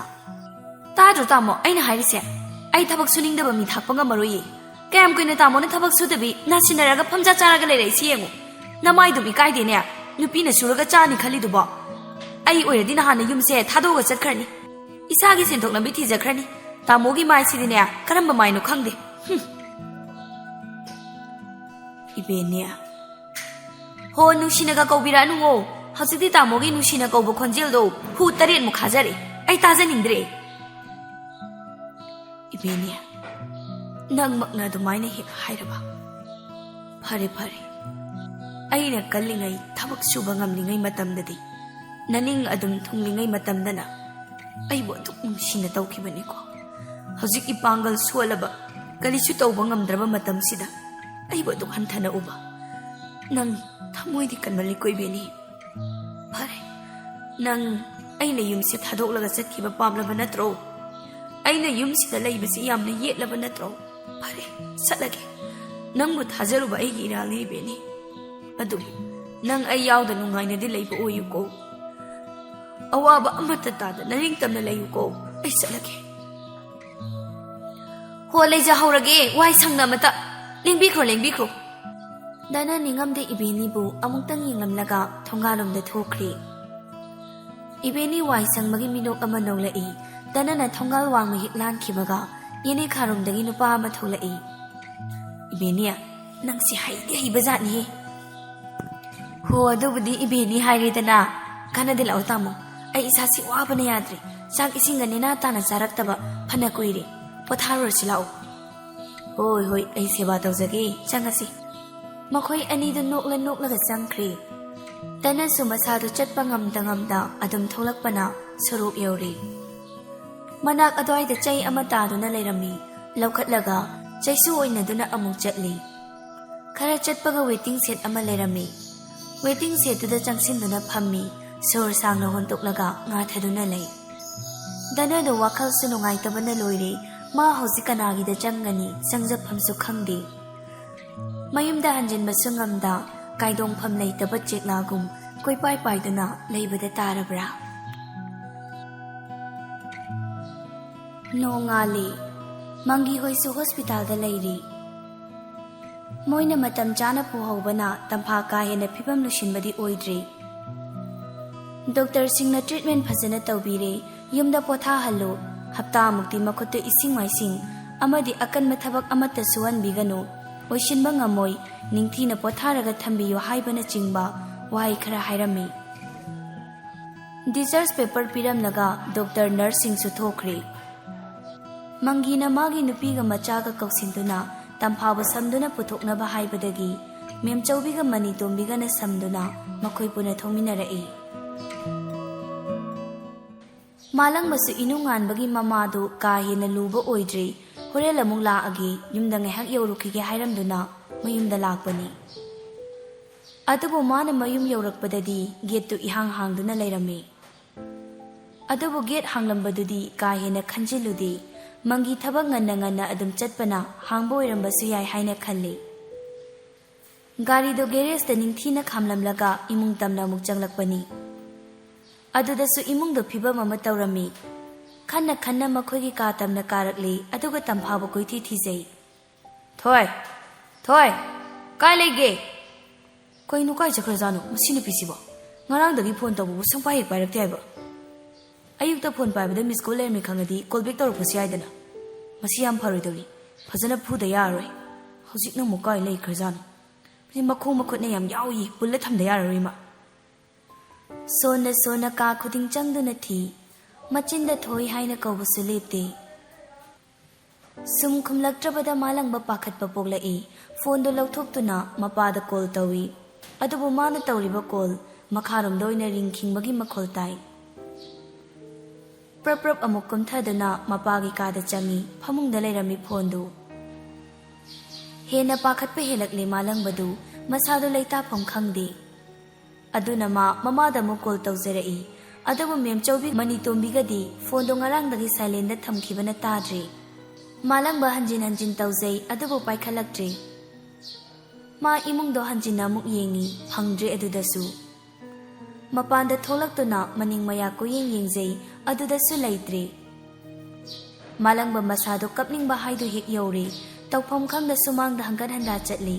"ꯇꯥꯗ꯭ꯔꯣ ꯇꯥꯃꯣ ꯑꯩꯅ ꯍꯥꯏꯔꯤꯁꯦ? ꯑꯩ ꯊꯕꯛ ꯁꯨꯅꯤꯡꯗꯕ ꯃꯤ ꯊꯥꯛꯄ ꯉꯝꯃꯔꯣꯏꯌꯦ꯫ ꯀꯌꯥꯝ ꯀꯨꯏꯅ ꯇꯥꯃꯣꯅ ꯊꯕꯛ ꯁꯨꯗꯕꯤ ꯅꯥꯁꯤꯟꯅꯔꯒ ꯐꯝꯖꯥ ꯆꯥꯔꯒ ꯂꯩꯔꯛꯏꯁꯤ ꯌꯦꯡꯉꯨ꯫ ꯅꯃꯥꯏꯗꯨꯝ ꯏꯀꯥꯏꯗꯦꯅꯦ, ꯅꯨꯄꯤꯅ ꯁꯨꯔꯒ ꯆꯥꯅꯤ ꯈꯜꯂꯤꯗꯨꯕꯣ? ꯑꯩ ꯑꯣꯏꯔꯗꯤ ꯅꯍꯥꯟꯅ ꯌꯨꯝꯁꯦ ꯊꯥꯗꯣꯛꯑꯒ ꯆꯠꯈ꯭ꯔꯅꯤ꯫ ꯏꯁꯥꯒꯤ ꯁꯦꯟꯊꯣꯛ ꯂꯝꯕꯤ ꯊꯤꯖꯈ꯭ꯔꯅꯤ꯫ ꯇꯥꯃꯣꯒꯤ ꯃꯥꯏꯁꯤꯗꯤꯅꯦ ꯀꯔꯝꯕ ꯃꯥꯏꯅꯣ ꯈꯪꯗꯦ꯫ ꯍꯨꯝ꯫ ꯏꯕꯦꯅꯦ꯫ ꯍꯣ, ꯅꯨꯡꯁꯤꯅꯒ ꯀꯧꯕꯤꯔꯛꯑꯅꯨ ꯍꯣ꯫ ꯍꯧꯖꯤꯛꯇꯤ ꯇꯥꯃꯣꯒꯤ ꯅꯨꯡꯁꯤꯅ ꯀꯧꯕ ꯈꯣꯟꯖꯦꯜꯗꯣ ꯍꯨ ꯇꯔꯦꯠꯃꯨꯛ ꯈꯥꯖꯔꯦ꯫ ꯑꯩ ꯇꯥꯖꯅꯤꯡꯗ꯭ꯔꯦ꯫ ꯏꯕꯦꯅꯦ, ꯅꯪꯃꯛꯅ ꯑꯗꯨꯃꯥꯏꯅ ꯍꯦꯛ ꯍꯥꯏꯔꯕ? ꯐꯔꯦ, ꯐꯔꯦ꯫ ꯑꯩꯅ ꯀꯜꯂꯤꯉꯩ, ꯊꯕꯛ ꯁꯨꯕ ꯉꯝꯂꯤꯉꯩ ꯃꯇꯝꯗꯗꯤ, ꯅꯅꯤꯡ ꯑꯗꯨꯝ ꯊꯨꯡꯂꯤꯉꯩ ꯃꯇꯝꯗꯅ ꯑꯩꯕꯨ ꯑꯗꯨꯛ ꯅꯨꯡꯁꯤꯅ ꯇꯧꯈꯤꯕꯅꯤꯀꯣ꯫ ꯍꯧꯖꯤꯛ ꯏꯄꯥꯡꯒꯜ ꯁꯣꯜꯂꯕ, ꯀꯔꯤꯁꯨ ꯇꯧꯕ ꯉꯝꯗ꯭ꯔꯕ ꯃꯇꯝꯁꯤꯗ ꯑꯩꯕꯨ ꯑꯗꯨꯛ ꯍꯟꯊꯅ ꯎꯕ꯫ ꯅꯪ ꯊꯃꯣꯏꯗꯤ ꯀꯟꯃꯜꯂꯤꯀꯣ ꯏꯕꯦꯅꯤ꯫ ꯐꯔꯦ, ꯅꯪ ꯑꯩꯅ ꯌꯨꯝꯁꯦ ꯊꯥꯗꯣꯛꯂꯒ ꯆꯠꯈꯤꯕ ꯄꯥꯝꯂꯕ ꯅꯠꯇ꯭ꯔꯣ? ꯑꯩꯅ ꯌꯨꯝꯁꯤꯗ ꯂꯩꯕꯁꯤ ꯌꯥꯝꯅ ꯌꯦꯠꯂꯕ ꯅꯠꯇ꯭ꯔꯣ? ꯐꯔꯦ, ꯆꯠꯂꯒꯦ꯫ ꯅꯪꯕꯨ ꯊꯥꯖꯔꯨꯕ ꯑꯩꯒꯤ ꯏꯔꯥꯜꯅꯤ ꯏꯕꯦꯅꯤ꯫ ꯑꯗꯨꯕꯨ ꯅꯪ ꯑꯩ ꯌꯥꯎꯗ ꯅꯨꯡꯉꯥꯏꯅꯗꯤ ꯂꯩꯕ ꯑꯣꯏꯌꯨꯀꯣ꯫ ꯑꯋꯥꯕ ꯑꯃꯠꯇ ꯇꯥꯗ ꯅꯔꯤꯡ ꯇꯝꯅ ꯂꯩꯌꯨꯀꯣ꯫ ꯑꯩ ꯆꯠꯂꯒꯦ꯫ ꯍꯣ, ꯂꯩꯖꯍꯧꯔꯒꯦ, ꯋꯥꯏ ꯁꯪꯅ ꯑꯃꯇ꯫ ꯂꯦꯡꯕꯤꯈ꯭ꯔꯣ, ꯂꯦꯡꯕꯤꯈ꯭ꯔꯣ꯫ ꯗꯅ ꯅꯤꯡꯉꯝꯗꯦ ꯏꯕꯦꯅꯤꯕꯨ ꯑꯃꯨꯛꯇꯪ ꯌꯦꯡꯂꯝꯂꯒ ꯊꯣꯡꯒꯥꯜꯂꯣꯝꯗ ꯊꯣꯛꯈ꯭ꯔꯦ꯫ ꯏꯕꯦꯅꯤ ꯋꯥꯏ ꯁꯪꯕꯒꯤ ꯃꯤꯅꯣꯛ ꯑꯃ ꯅꯣꯛꯂꯛꯏ꯫ ꯗꯅꯅ ꯊꯣꯡꯒꯥꯜ ꯋꯥꯡꯃ ꯍꯦꯛ ꯂꯥꯟꯈꯤꯕꯒ ꯌꯦꯅꯦ ꯈꯥꯔꯣꯝꯗꯒꯤ ꯅꯨꯄꯥ ꯑꯃ ꯊꯣꯛꯂꯛꯏ꯫ "ꯏꯕꯦꯅꯤ, ꯅꯪꯁꯤ ꯍꯩꯗꯤ ꯍꯩꯕ ꯖꯥꯠꯅꯤꯍꯦ꯫" "ꯍꯣ, ꯑꯗꯨꯕꯨꯗꯤ ꯏꯕꯦꯅꯤ ꯍꯥꯏꯔꯦꯗꯅ꯫ ꯀꯥꯟꯅꯗꯦ, ꯂꯥꯛꯑꯣ ꯇꯥꯃꯣ꯫ ꯑꯩ ꯏꯁꯥꯁꯤ ꯋꯥꯕꯅ ꯌꯥꯗ꯭ꯔꯦ꯫ ꯆꯥꯛ ꯏꯁꯤꯡꯒ ꯅꯦꯅꯥ ꯇꯥꯅ ꯆꯥꯔꯛꯇꯕ ꯐꯅ ꯀꯨꯏꯔꯦ꯫ ꯄꯣꯊꯥꯔꯨꯔꯁꯤ ꯂꯥꯛꯑꯣ꯫" "ꯍꯣꯏ, ꯍꯣꯏ, ꯑꯩ ꯁꯦꯕꯥ ꯇꯧꯖꯒꯦ꯫ ꯆꯪꯉꯁꯤ꯫" ꯃꯈꯣꯏ ꯑꯅꯤꯗꯨ ꯅꯣꯛꯂ ꯅꯣꯛꯂꯒ ꯆꯪꯈ꯭ꯔꯦ꯫ ꯇꯅꯁꯨ ꯃꯁꯥꯗꯨ ꯆꯠꯄ ꯉꯝꯗ ꯉꯝꯗ ꯑꯗꯨꯝ ꯊꯣꯛꯂꯛꯄꯅ ꯁꯣꯔꯣꯛ ꯌꯧꯔꯦ꯫ ꯃꯅꯥꯛ ꯑꯗꯨꯋꯥꯏꯗ ꯆꯩ ꯑꯃ ꯇꯥꯗꯨꯅ ꯂꯩꯔꯝꯃꯤ꯫ ꯂꯧꯈꯠꯂꯒ ꯆꯩꯁꯨ ꯑꯣꯏꯅꯗꯨꯅ ꯑꯃꯨꯛ ꯆꯠꯂꯤ꯫ ꯈꯔ ꯆꯠꯄꯒ ꯋꯦꯇꯤꯡ ꯁꯦꯠ ꯑꯃ ꯂꯩꯔꯝꯃꯤ꯫ ꯋꯦꯇꯤꯡ ꯁꯦꯠꯇꯨꯗ ꯆꯪꯁꯤꯟꯗꯨꯅ ꯐꯝꯃꯤ꯫ ꯁꯣꯔ ꯁꯥꯡꯅ ꯍꯣꯟꯇꯣꯛꯂꯒ ꯉꯥꯊꯗꯨꯅ ꯂꯩ꯫ ꯗꯅꯗꯣ ꯋꯥꯈꯜꯁꯨ ꯅꯨꯡꯉꯥꯏꯇꯕꯅ ꯂꯣꯏꯔꯦ꯫ ꯃꯥ ꯍꯧꯖꯤꯛ ꯀꯅꯥꯒꯤꯗ ꯆꯪꯒꯅꯤ? ꯆꯪꯖꯐꯝꯁꯨ ꯈꯪꯗꯦ꯫ ꯃꯌꯨꯝꯗ ꯍꯟꯖꯤꯟꯕꯁꯨ ꯉꯝꯗ, ꯀꯥꯏꯗꯣꯡꯐꯝ ꯂꯩꯇꯕ ꯆꯦꯛꯂꯥꯒꯨꯝ ꯀꯣꯏꯄꯥꯏ ꯄꯥꯏꯗꯨꯅ ꯂꯩꯕꯗ ꯇꯥꯔꯕ꯭ꯔꯥ? ꯅꯣꯡꯉꯥꯜꯂꯤ꯫ ꯃꯪꯒꯤ ꯍꯣꯏꯁꯨ ꯍꯣꯁꯄꯤꯇꯥꯜꯗ ꯂꯩꯔꯤ꯫ ꯃꯣꯏꯅ ꯃꯇꯝ ꯆꯥꯅ ꯄꯨꯍꯧꯕꯅ ꯇꯝꯐꯥ ꯀꯥ ꯍꯦꯟꯅ ꯐꯤꯕꯝ ꯂꯨꯁꯤꯟꯕꯗꯤ ꯑꯣꯏꯗ꯭ꯔꯤ꯫ ꯗꯣꯛꯇꯔꯁꯤꯡꯅ ꯇ꯭ꯔꯤꯠꯃꯦꯟ ꯐꯖꯅ ꯇꯧꯕꯤꯔꯦ꯫ ꯌꯨꯝꯗ ꯄꯣꯊꯥꯍꯜꯂꯨ꯫ ꯍꯞꯇꯥꯃꯨꯛꯇꯤ ꯃꯈꯨꯠꯇ ꯏꯁꯤꯡ ꯃꯥꯏꯁꯤꯡ ꯑꯃꯗꯤ ꯑꯀꯟꯕ ꯊꯕꯛ ꯑꯃꯠꯇ ꯁꯨꯍꯟꯕꯤꯒꯅꯨ꯫ ꯑꯣꯏꯁꯤꯟꯕ ꯉꯝꯃꯣꯏ꯫ ꯅꯤꯡꯊꯤꯅ ꯄꯣꯊꯥꯔꯒ ꯊꯝꯕꯤꯌꯨ ꯍꯥꯏꯕꯅꯆꯤꯡꯕ ꯋꯥꯍꯩ ꯈꯔ ꯍꯥꯏꯔꯝꯃꯤ꯫ ꯗꯤꯁꯆꯥꯔꯖ ꯄꯦꯄꯔ ꯄꯤꯔꯝꯂꯒ ꯗꯣꯛꯇꯔ ꯅꯔꯁꯁꯤꯡꯁꯨ ꯊꯣꯛꯈ꯭ꯔꯦ꯫ ꯃꯪꯒꯤꯅ ꯃꯥꯒꯤ ꯅꯨꯄꯤꯒ ꯃꯆꯥꯒ ꯀꯧꯁꯤꯟꯗꯨꯅ ꯇꯝꯐꯥꯕꯨ ꯁꯝꯗꯨꯅ ꯄꯨꯊꯣꯛꯅꯕ ꯍꯥꯏꯕꯗꯒꯤ ꯃꯦꯝꯆꯧꯕꯤꯒ ꯃꯅꯤꯇꯣꯝꯕꯤꯒꯅ ꯁꯝꯗꯨꯅ ꯃꯈꯣꯏ ꯄꯨꯟꯅ ꯊꯣꯛꯃꯤꯟꯅꯔꯛꯏ꯫ ꯃꯥꯂꯪꯕꯁꯨ ꯏꯅꯨꯡꯉꯥꯟꯕꯒꯤ ꯃꯃꯥꯗꯨ ꯀꯥ ꯍꯦꯟꯅ ꯂꯨꯕ ꯑꯣꯏꯗ꯭ꯔꯤ꯫ ꯍꯣꯔꯦꯟ ꯑꯃꯨꯛ ꯂꯥꯛꯑꯒꯦ, ꯌꯨꯝꯗ ꯉꯥꯏꯍꯥꯛ ꯌꯧꯔꯨꯈꯤꯒꯦ ꯍꯥꯏꯔꯝꯗꯨꯅ ꯃꯌꯨꯝꯗ ꯂꯥꯛꯄꯅꯤ꯫ ꯑꯗꯨꯕꯨ ꯃꯥꯅ ꯃꯌꯨꯝ ꯌꯧꯔꯛꯄꯗꯗꯤ ꯒꯦꯠꯇꯨ ꯏꯍꯥꯡ ꯍꯥꯡꯗꯨꯅ ꯂꯩꯔꯝꯃꯤ꯫ ꯑꯗꯨꯕꯨ ꯒꯦꯠ ꯍꯥꯡꯂꯝꯕꯗꯨꯗꯤ ꯀꯥ ꯍꯦꯟꯅ ꯈꯟꯖꯤꯜꯂꯨꯗꯦ꯫ ꯃꯪꯒꯤ ꯊꯕꯛ ꯉꯟꯅ ꯉꯟꯅ ꯑꯗꯨꯝ ꯆꯠꯄꯅ ꯍꯥꯡꯕ ꯑꯣꯏꯔꯝꯕꯁꯨ ꯌꯥꯏ ꯍꯥꯏꯅ ꯈꯜꯂꯤ꯫ ꯒꯥꯔꯤꯗꯨ ꯒꯦꯔꯦꯖꯇ ꯅꯤꯡꯊꯤꯅ ꯈꯥꯝꯂꯝꯂꯒ ꯏꯃꯨꯡ ꯇꯝꯅ ꯑꯃꯨꯛ ꯆꯪꯂꯛꯄꯅꯤ꯫ ꯑꯗꯨꯗꯁꯨ ꯏꯃꯨꯡꯗ ꯐꯤꯕꯝ ꯑꯃ ꯇꯧꯔꯝꯃꯤ꯫ ꯈꯟꯅ ꯈꯟꯅ ꯃꯈꯣꯏꯒꯤ ꯀꯥ ꯇꯝꯅ ꯀꯥꯔꯛꯂꯤ, ꯑꯗꯨꯒ ꯇꯝꯐꯥꯕꯨ ꯀꯣꯏꯊꯤ ꯊꯤꯖꯩ꯫ "ꯊꯣꯏ! ꯊꯣꯏ! ꯀꯥꯏ ꯂꯩꯒꯦ?" "ꯀꯩꯅꯣ, ꯀꯥꯏ ꯆꯠꯈ꯭ꯔꯖꯥꯠꯅꯣ ꯃꯁꯤ ꯅꯨꯄꯤꯁꯤꯕꯣ? ꯉꯔꯥꯡꯗꯒꯤ ꯐꯣꯟ ꯇꯧꯕꯕꯨ ꯁꯨꯡꯄꯥꯏ ꯍꯦꯛ ꯄꯥꯏꯔꯛꯇꯦ ꯍꯥꯏꯕ꯫ ꯑꯌꯨꯛꯇ ꯐꯣꯟ ꯄꯥꯏꯕꯗ ꯃꯤꯁ ꯀꯣꯜ ꯂꯩꯔꯝꯃꯤ ꯈꯪꯉꯗꯤ ꯀꯣꯜ ꯕꯦꯛ ꯇꯧꯔꯛꯄꯁꯨ ꯌꯥꯏꯗꯅ꯫" "ꯃꯁꯤ ꯌꯥꯝ ꯐꯔꯣꯏꯗꯧꯔꯤ꯫ ꯐꯖꯅ ꯐꯨꯗ ꯌꯥꯔꯔꯣꯏ꯫ ꯍꯧꯖꯤꯛꯅ ꯑꯃꯨꯛ ꯀꯥꯏ ꯂꯩꯈ꯭ꯔꯖꯥꯠꯅꯣ? ꯃꯁꯤ ꯃꯈꯣꯡ ꯃꯈꯨꯠꯅ ꯌꯥꯝ ꯌꯥꯎꯏ, ꯄꯨꯜꯂ ꯊꯝꯗ ꯌꯥꯔꯔꯣꯏ ꯃꯥ꯫" ꯁꯣꯟꯅ ꯁꯣꯟꯅ ꯀꯥ ꯈꯨꯗꯤꯡ ꯆꯪꯗꯨꯅ ꯊꯤ꯫ ꯃꯆꯤꯟꯗ "ꯊꯣꯏ" ꯍꯥꯏꯅ ꯀꯧꯕꯁꯨ ꯂꯦꯞꯇꯦ꯫ ꯁꯨꯝ ꯈꯨꯝꯂꯛꯇ꯭ꯔꯕꯗ ꯃꯥꯂꯪꯕ ꯄꯥꯈꯠꯄ ꯄꯣꯛꯂꯛꯏ꯫ ꯐꯣꯟꯗꯨ ꯂꯧꯊꯣꯛꯇꯨꯅ ꯃꯄꯥꯗ ꯀꯣꯜ ꯇꯧꯏ꯫ ꯑꯗꯨꯕꯨ ꯃꯥꯅ ꯇꯧꯔꯤꯕ ꯀꯣꯜ ꯃꯈꯥꯔꯣꯝꯗ ꯑꯣꯏꯅ ꯔꯤꯡ ꯈꯤꯡꯕꯒꯤ ꯃꯈꯣꯜ ꯇꯥꯏ꯫ ꯄ꯭ꯔꯞ ꯄ꯭ꯔꯞ ꯑꯃꯨꯛ ꯀꯨꯝꯊꯗꯨꯅ ꯃꯄꯥꯒꯤ ꯀꯥꯗ ꯆꯪꯏ꯫ ꯐꯃꯨꯡꯗ ꯂꯩꯔꯝꯃꯤ ꯐꯣꯟꯗꯨ꯫ ꯍꯦꯟꯅ ꯄꯥꯈꯠꯄ ꯍꯦꯜꯂꯛꯂꯦ ꯃꯥꯂꯪꯕꯗꯨ꯫ ꯃꯁꯥꯗꯨ ꯂꯩꯇꯥꯐꯝ ꯈꯪꯗꯦ꯫ ꯑꯗꯨꯅ ꯃꯥ ꯃꯃꯥꯗ ꯑꯃꯨꯛ ꯀꯣꯜ ꯇꯧꯖꯔꯛꯏ꯫ ꯑꯗꯨꯕꯨ ꯃꯦꯝꯆꯧꯕꯤ ꯃꯅꯤꯇꯣꯝꯕꯤꯒꯗꯤ ꯐꯣꯟꯗꯣ ꯉꯔꯥꯡꯗꯒꯤ ꯁꯥꯏꯂꯦꯟꯗ ꯊꯝꯈꯤꯕꯅ ꯇꯥꯗ꯭ꯔꯦ꯫ ꯃꯥꯂꯪꯕ ꯍꯟꯖꯤꯟ ꯍꯟꯖꯤꯟ ꯇꯧꯖꯩ, ꯑꯗꯨꯕꯨ ꯄꯥꯏꯈꯠꯂꯛꯇ꯭ꯔꯦ꯫ ꯃꯥ ꯏꯃꯨꯡꯗꯣ ꯍꯟꯖꯤꯟꯅ ꯑꯃꯨꯛ ꯌꯦꯡꯉꯤ, ꯐꯪꯗ꯭ꯔꯦ ꯑꯗꯨꯗꯁꯨ꯫ ꯃꯄꯥꯟꯗ ꯊꯣꯛꯂꯛꯇꯨꯅ ꯃꯅꯤꯡ ꯃꯌꯥ ꯀꯣꯏꯌꯦꯡ ꯌꯦꯡꯖꯩ, ꯑꯗꯨꯗꯁꯨ ꯂꯩꯇ꯭ꯔꯦ꯫ ꯃꯥꯂꯪꯕ ꯃꯁꯥꯗꯣ ꯀꯞꯅꯤꯡꯕ ꯍꯥꯏꯗꯨ ꯍꯦꯛ ꯌꯧꯔꯦ꯫ ꯇꯧꯐꯝ ꯈꯪꯗ ꯁꯨꯃꯥꯡꯗ ꯍꯪꯒꯠ ꯍꯟꯗꯥ ꯆꯠꯂꯤ꯫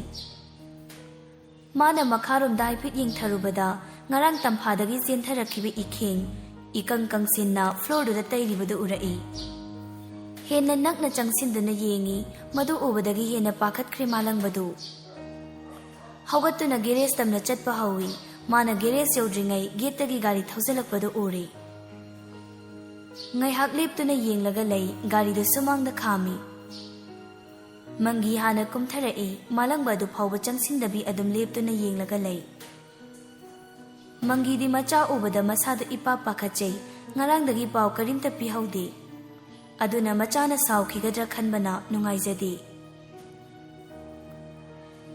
ꯃꯥꯅ ꯃꯈꯥꯔꯣꯝꯗ ꯍꯥꯏꯐꯦꯠ ꯌꯦꯡꯊꯔꯨꯕꯗ ꯉꯔꯥꯡ ꯇꯝꯐꯥꯗꯒꯤ ꯆꯦꯟꯊꯔꯛꯈꯤꯕ ꯏꯈꯦꯡ ꯏꯀꯪ ꯀꯪꯁꯤꯟꯅ ꯐ꯭ꯂꯣꯔꯗꯨꯗ ꯇꯩꯔꯤꯕꯗꯨ ꯎꯔꯛꯏ꯫ ꯍꯦꯟꯅ ꯅꯛꯅ ꯆꯪꯁꯤꯟꯗꯨꯅ ꯌꯦꯡꯉꯤ꯫ ꯃꯗꯨ ꯎꯕꯗꯒꯤ ꯍꯦꯟꯅ ꯄꯥꯈꯠꯈ꯭ꯔꯦ ꯃꯥꯂꯪꯕꯗꯨ꯫ ꯍꯧꯒꯠꯇꯨꯅ ꯒꯦꯔꯦꯖ ꯇꯝꯅ ꯆꯠꯄ ꯍꯧꯏ꯫ ꯃꯥꯅ ꯒꯦꯔꯦꯖ ꯌꯧꯗ꯭ꯔꯤꯉꯩ ꯒꯦꯠꯇꯒꯤ ꯒꯥꯔꯤ ꯊꯧꯖꯤꯜꯂꯛꯄꯗꯨ ꯎꯔꯦ꯫ ꯉꯥꯏꯍꯥꯛ ꯂꯦꯞꯇꯨꯅ ꯌꯦꯡꯂꯒ ꯂꯩ꯫ ꯒꯥꯔꯤꯗꯨ ꯁꯨꯃꯥꯡꯗ ꯈꯥꯝꯃꯤ꯫ ꯃꯪꯒꯤ ꯍꯥꯟꯅ ꯀꯨꯝꯊꯔꯛꯏ꯫ ꯃꯥꯂꯪꯕ ꯑꯗꯨ ꯐꯥꯎꯕ ꯆꯪꯁꯤꯟꯗꯕꯤ ꯑꯗꯨꯝ ꯂꯦꯞꯇꯨꯅ ꯌꯦꯡꯂꯒ ꯂꯩ꯫ ꯃꯪꯒꯤꯗꯤ ꯃꯆꯥ ꯎꯕꯗ ꯃꯁꯥꯗꯨ ꯏꯄꯥ ꯄꯥꯈꯠꯆꯩ꯫ ꯉꯔꯥꯡꯗꯒꯤ ꯄꯥꯎ ꯀꯔꯤꯝꯇ ꯄꯤꯍꯧꯗꯦ꯫ ꯑꯗꯨꯅ ꯃꯆꯥꯅ ꯁꯥꯎꯈꯤꯒꯗ꯭ꯔꯥ ꯈꯟꯕꯅ ꯅꯨꯡꯉꯥꯏꯖꯗꯦ꯫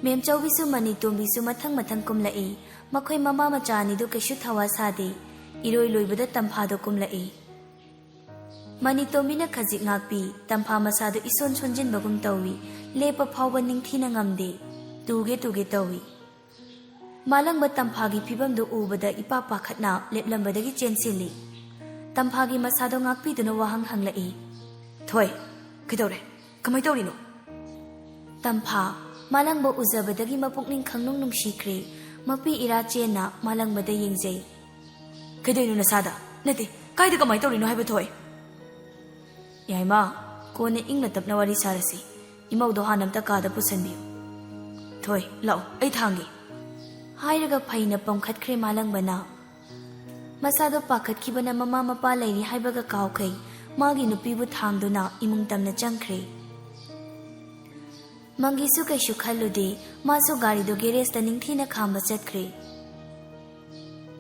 ꯃꯦꯝꯆꯧꯕꯤꯁꯨ ꯃꯅꯤꯇꯣꯝꯕꯤꯁꯨ ꯃꯊꯪ ꯃꯊꯪ ꯀꯨꯝꯂꯛꯏ꯫ ꯃꯈꯣꯏ ꯃꯃꯥ ꯃꯆꯥ ꯑꯅꯤꯗꯨ ꯀꯩꯁꯨ ꯊꯋꯥ ꯁꯥꯗꯦ꯫ ꯏꯔꯣꯏ ꯂꯣꯏꯕꯗ ꯇꯝꯐꯥꯗꯣ ꯀꯨꯝꯂꯛꯏ꯫ ꯃꯅꯤꯇꯣꯝꯕꯤꯅ ꯈꯖꯤꯛ ꯉꯥꯛꯄꯤ꯫ ꯇꯝꯐꯥ ꯃꯁꯥꯗꯨ ꯏꯁꯣꯟ ꯁꯣꯟꯖꯤꯟꯕꯒꯨꯝ ꯇꯧꯏ꯫ ꯂꯦꯞꯄ ꯐꯥꯎꯕ ꯅꯤꯡꯊꯤꯅ ꯉꯝꯗꯦ꯫ ꯇꯨꯒꯦ ꯇꯨꯒꯦ ꯇꯧꯏ꯫ ꯃꯥꯂꯪꯕ ꯇꯝꯐꯥꯒꯤ ꯐꯤꯕꯝꯗꯨ ꯎꯕꯗ ꯏꯄꯥ ꯄꯥꯈꯠꯅ ꯂꯦꯞꯂꯝꯕꯗꯒꯤ ꯆꯦꯟꯁꯤꯜꯂꯤ꯫ ꯇꯝꯐꯥꯒꯤ ꯃꯁꯥꯗꯣ ꯉꯥꯛꯄꯤꯗꯨꯅ ꯋꯥꯍꯪ ꯍꯪꯂꯛꯏ꯫ "ꯊꯣꯏ, ꯀꯩꯗꯧꯔꯦ? ꯀꯃꯥꯏ ꯇꯧꯔꯤꯅꯣ?" ꯇꯝꯐꯥ, ꯃꯥꯂꯪꯕ ꯎꯖꯕꯗꯒꯤ ꯃꯄꯨꯛꯅꯤꯡ ꯈꯪꯅꯨꯡ ꯅꯨꯡꯁꯤꯈ꯭ꯔꯦ꯫ ꯃꯄꯤ ꯏꯔꯥ ꯆꯦꯟꯅ ꯃꯥꯂꯪꯕꯗ ꯌꯦꯡꯖꯩ꯫ "ꯀꯩꯗꯧꯔꯤꯅꯣ ꯅꯁꯥꯗ? ꯅꯠꯇꯦ, ꯀꯥꯏꯗ ꯀꯃꯥꯏ ꯇꯧꯔꯤꯅꯣ ꯍꯥꯏꯕ, ꯊꯣꯏ?" "ꯌꯥꯏꯃ, ꯀꯣꯟꯅ ꯏꯪꯅ ꯇꯞꯅ ꯋꯥꯔꯤ ꯁꯥꯔꯁꯤ꯫ ꯏꯃꯧꯗꯣ ꯍꯥꯟꯅ ꯑꯝꯇ ꯀꯥꯗ ꯄꯨꯁꯟꯕꯤꯌꯨ꯫ ꯊꯣꯏ, ꯂꯥꯛꯑꯣ, ꯑꯩ ꯊꯥꯡꯒꯦ꯫ ꯍꯥꯏꯔꯒ ꯐꯩꯅ ꯄꯝꯈꯠꯈ꯭ꯔꯦ ꯃꯥꯂꯪꯕꯅ꯫ ꯃꯁꯥꯗꯣ ꯄꯥꯈꯠꯈꯤꯕꯅ ꯃꯃꯥ ꯃꯄꯥ ꯂꯩꯔꯤ ꯍꯥꯏꯕꯒ ꯀꯥꯎꯈꯩ ꯃꯥꯒꯤ ꯅꯨꯄꯤꯕꯨ ꯊꯥꯡꯗꯨꯅ ꯏꯃꯨꯡ ꯇꯝꯅ ꯆꯪꯈ꯭ꯔꯦ꯫ ꯃꯪꯒꯤꯁꯨ ꯀꯩꯁꯨ ꯈꯜꯂꯨꯗꯦ꯫ ꯃꯥꯁꯨ ꯒꯥꯔꯤꯗꯣ ꯒꯦꯔꯦꯖꯇ ꯅꯤꯡꯊꯤꯅ ꯈꯥꯝꯕ ꯆꯠꯈ꯭ꯔꯦ꯫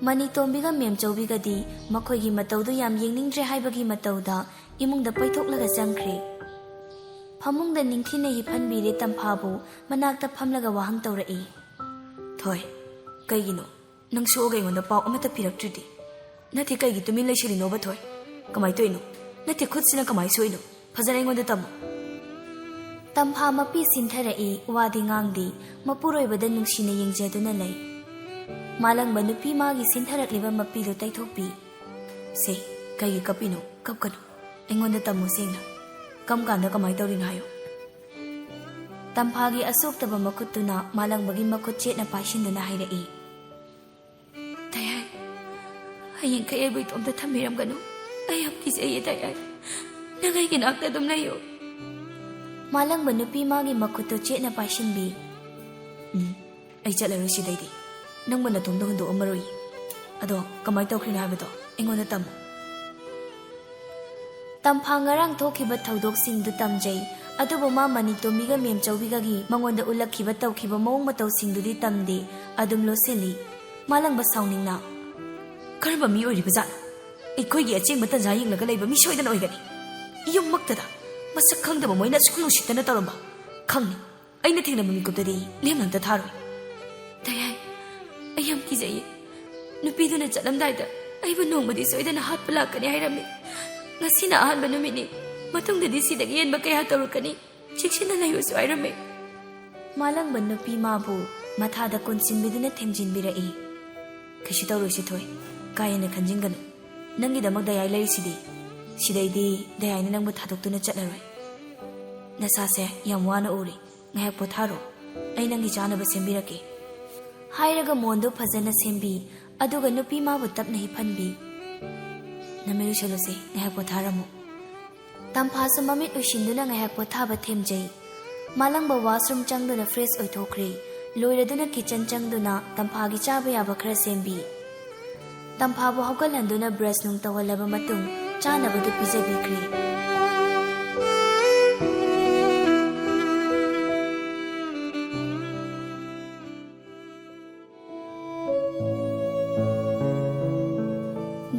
ꯃꯅꯤꯇꯣꯝꯕꯤꯒ ꯃꯦꯝꯆꯧꯕꯤꯒꯗꯤ ꯃꯈꯣꯏꯒꯤ ꯃꯇꯧꯗꯨ ꯌꯥꯝ ꯌꯦꯡꯅꯤꯡꯗ꯭ꯔꯦ ꯍꯥꯏꯕꯒꯤ ꯃꯇꯧꯗ ꯏꯃꯨꯡꯗ ꯄꯩꯊꯣꯛꯂꯒ ꯆꯪꯈ꯭ꯔꯦ꯫ ꯐꯃꯨꯡꯗ ꯅꯤꯡꯊꯤꯅ ꯍꯤꯞꯍꯟꯕꯤꯔꯦ ꯇꯝꯐꯥꯕꯨ꯫ ꯃꯅꯥꯛꯇ ꯐꯝꯂꯒ ꯋꯥꯍꯪ ꯇꯧꯔꯛꯏ꯫ ꯊꯣꯏ, ꯀꯩꯒꯤꯅꯣ? ꯅꯪ ꯁꯣꯛꯑꯒ ꯑꯩꯉꯣꯟꯗ ꯄꯥꯎ ꯑꯃꯠꯇ ꯄꯤꯔꯛꯇ꯭ꯔꯤꯗꯤ? ꯅꯠꯇꯦ, ꯀꯩꯒꯤ ꯇꯨꯃꯤꯟ ꯂꯩꯁꯤꯜꯂꯤꯅꯣꯕ ꯊꯣꯏ? ꯀꯃꯥꯏ ꯇꯧꯔꯤꯅꯣ? ꯅꯠꯇꯦ, ꯈꯨꯠꯁꯤꯅ ꯀꯃꯥꯏ ꯁꯣꯛꯏꯅꯣ? ꯐꯖꯅ ꯑꯩꯉꯣꯟꯗ ꯇꯝꯃꯨ꯫ ꯇꯝꯐꯥ ꯃꯄꯤ ꯁꯤꯟꯊꯔꯛꯏ, ꯋꯥꯗꯤ ꯉꯥꯡꯗꯦ꯫ ꯃꯄꯨꯔꯣꯏꯕꯗ ꯅꯨꯡꯁꯤꯅ ꯌꯦꯡꯖꯗꯨꯅ ꯂꯩ꯫ ꯃꯥꯂꯪꯕ ꯅꯨꯄꯤ ꯃꯥꯒꯤ ꯁꯤꯟꯊꯔꯛꯂꯤꯕ ꯃꯄꯤꯗꯨ ꯇꯩꯊꯣꯛꯄꯤ꯫ ꯁꯦ, ꯀꯩꯒꯤ ꯀꯞꯄꯤꯅꯣ? ꯀꯞꯀꯅꯨ꯫ ꯑꯩꯉꯣꯟꯗ ꯇꯝꯃꯨ ꯁꯦꯡꯅ꯫ ꯀꯝ ꯀꯥꯟꯗ ꯀꯃꯥꯏ ꯇꯧꯔꯤꯅꯣ ꯍꯥꯏꯌꯨ꯫ ꯇꯝꯐꯥꯒꯤ ꯑꯁꯣꯛꯇꯕ ꯃꯈꯨꯠꯇꯨꯅ ꯃꯥꯂꯪꯕꯒꯤ ꯃꯈꯨꯠ ꯆꯦꯠꯅ ꯄꯥꯏꯁꯤꯟꯗꯨꯅ ꯍꯥꯏꯔꯛꯏ꯫ ꯗꯌꯥꯏ, ꯍꯌꯦꯡꯈꯩ ꯑꯩꯕꯨ ꯏꯇꯣꯝꯇ ꯊꯝꯕꯤꯔꯝꯒꯅꯨ꯫ ꯑꯩ ꯌꯥꯝ ꯀꯤꯖꯩꯌꯦ ꯗꯌꯥꯏ꯫ ꯅꯪ ꯑꯩꯒꯤ ꯅꯥꯛꯇ ꯑꯗꯨꯝ ꯂꯩꯌꯨ꯫ ꯃꯥꯂꯪꯕ ꯅꯨꯄꯤ ꯃꯥꯒꯤ ꯃꯈꯨꯠꯇꯨ ꯆꯦꯠꯅ ꯄꯥꯏꯁꯤꯟꯕꯤ꯫ ꯎꯝ, ꯑꯩ ꯆꯠꯂꯔꯣꯏ ꯁꯤꯗꯩꯗꯤ꯫ ꯅꯪꯕꯨ ꯅꯇꯣꯝꯗ ꯍꯨꯟꯗꯣꯛꯑꯝꯃꯔꯣꯏ꯫ ꯑꯗꯣ ꯀꯃꯥꯏ ꯇꯧꯈ꯭ꯔꯤꯅꯣ ꯍꯥꯏꯕꯗꯣ ꯑꯩꯉꯣꯟꯗ ꯇꯝꯃꯨ꯫ ꯇꯝꯐꯥ ꯉꯔꯥꯡ ꯊꯣꯛꯈꯤꯕ ꯊꯧꯗꯣꯛꯁꯤꯡꯗꯨ ꯇꯝꯖꯩ, ꯑꯗꯨꯕꯨ ꯃꯥ ꯃꯅꯤꯇꯣꯝꯕꯤꯒ ꯃꯦꯝꯆꯧꯕꯤꯒꯒꯤ ꯃꯉꯣꯟꯗ ꯎꯠꯂꯛꯈꯤꯕ ꯇꯧꯈꯤꯕ ꯃꯑꯣꯡ ꯃꯇꯧꯁꯤꯡꯗꯨꯗꯤ ꯇꯝꯗꯦ꯫ ꯑꯗꯨꯝ ꯂꯣꯠꯁꯤꯜꯂꯤ꯫ ꯃꯥꯂꯪꯕ ꯁꯥꯎꯅꯤꯡꯅ, "ꯀꯔꯝꯕ ꯃꯤ ꯑꯣꯏꯔꯤꯕꯖꯥꯠꯅꯣ? ꯑꯩꯈꯣꯏꯒꯤ ꯑꯆꯦꯡꯕ ꯇꯟꯖꯥ ꯌꯦꯡꯂꯒ ꯂꯩꯕ ꯃꯤ ꯁꯣꯏꯗꯅ ꯑꯣꯏꯒꯅꯤ꯫ ꯌꯨꯝꯃꯛꯇꯗ ꯃꯁꯛ ꯈꯪꯗꯕ ꯃꯣꯏꯅ ꯑꯁꯨꯛ ꯅꯨꯡꯁꯤꯠꯇꯅ ꯇꯧꯔꯝꯕ꯫ ꯈꯪꯅꯤ, ꯑꯩꯅ ꯊꯦꯡꯅꯕ ꯃꯤꯀꯨꯞꯇꯗꯤ ꯂꯦꯝꯅ ꯑꯝꯇ ꯊꯥꯔꯣꯏ꯫" ꯗꯌꯥꯏ, ꯑꯩ ꯌꯥꯝ ꯀꯤꯖꯩꯌꯦ꯫ ꯅꯨꯄꯤꯗꯨꯅ ꯆꯠꯂꯝꯗꯥꯏꯗ ꯑꯩꯕꯨ ꯅꯣꯡꯃꯗꯤ ꯁꯣꯏꯗꯅ ꯍꯥꯠꯄ ꯂꯥꯛꯀꯅꯤ ꯍꯥꯏꯔꯝꯃꯤ꯫ ꯉꯁꯤꯅ ꯑꯍꯥꯟꯕ ꯅꯨꯃꯤꯠꯅꯤ꯫ ꯃꯇꯨꯡꯗꯗꯤ ꯁꯤꯗꯒꯤ ꯍꯦꯟꯕ ꯀꯌꯥ ꯇꯧꯔꯛꯀꯅꯤ꯫ ꯆꯦꯛꯁꯤꯟꯅ ꯂꯩꯌꯨꯁꯨ ꯍꯥꯏꯔꯝꯃꯤ꯫ ꯃꯥꯂꯪꯕ ꯅꯨꯄꯤ ꯃꯥꯕꯨ ꯃꯊꯥꯗ ꯀꯣꯟꯁꯤꯟꯕꯤꯗꯨꯅ ꯊꯦꯝꯖꯤꯟꯕꯤꯔꯛꯏ꯫ "ꯀꯩꯁꯨ ꯇꯧꯔꯣꯏꯁꯦ ꯊꯣꯏ, ꯀꯥ ꯍꯦꯟꯅ ꯈꯟꯖꯤꯟꯒꯅꯨ꯫ ꯅꯪꯒꯤꯗꯃꯛ ꯗꯌꯥꯏ ꯂꯩꯔꯤꯁꯤꯗꯤ꯫ ꯁꯤꯗꯩꯗꯤ ꯗꯌꯥꯏꯅ ꯅꯪꯕꯨ ꯊꯥꯗꯣꯛꯇꯨꯅ ꯆꯠꯂꯔꯣꯏ꯫ ꯅꯁꯥꯁꯦ ꯌꯥꯝ ꯋꯥꯅ ꯎꯔꯤ꯫ ꯉꯥꯏꯍꯥꯛ ꯄꯣꯊꯥꯔꯣ꯫ ꯑꯩ ꯅꯪꯒꯤ ꯆꯥꯅꯕ ꯁꯦꯝꯕꯤꯔꯛꯀꯦ꯫" ꯍꯥꯏꯔꯒ ꯃꯣꯟꯗꯨ ꯐꯖꯅ ꯁꯦꯝꯕꯤ, ꯑꯗꯨꯒ ꯅꯨꯄꯤ ꯃꯥꯕꯨ ꯇꯞꯅ ꯍꯤꯞꯍꯟꯕꯤ꯫ "ꯅꯃꯤꯠ ꯎꯏꯁꯜꯂꯨꯁꯦ, ꯉꯥꯏꯍꯥꯛ ꯄꯣꯊꯥꯔꯝꯃꯨ꯫" ꯇꯝꯐꯥꯁꯨ ꯃꯃꯤꯠ ꯎꯏꯁꯤꯟꯗꯨꯅ ꯉꯥꯏꯍꯥꯛ ꯄꯣꯊꯥꯕ ꯊꯦꯝꯖꯩ꯫ ꯃꯥꯂꯪꯕ washroom ꯆꯪꯗꯨꯅ fresh ꯑꯣꯏꯊꯣꯛꯈ꯭ꯔꯦ꯫ ꯂꯣꯏꯔꯗꯨꯅ kitchen ꯆꯪꯗꯨꯅ ꯇꯝꯐꯥꯒꯤ ꯆꯥꯕ ꯌꯥꯕ ꯈꯔ ꯁꯦꯝꯕꯤ꯫ ꯇꯝꯐꯥꯕꯨ ꯍꯧꯒꯠꯍꯟꯗꯨꯅ brush ꯅꯨꯡ ꯇꯧꯍꯜꯂꯕ ꯃꯇꯨꯡ ꯆꯥꯅꯕꯗꯨ ꯄꯤꯖꯕꯤꯈ꯭ꯔꯦ꯫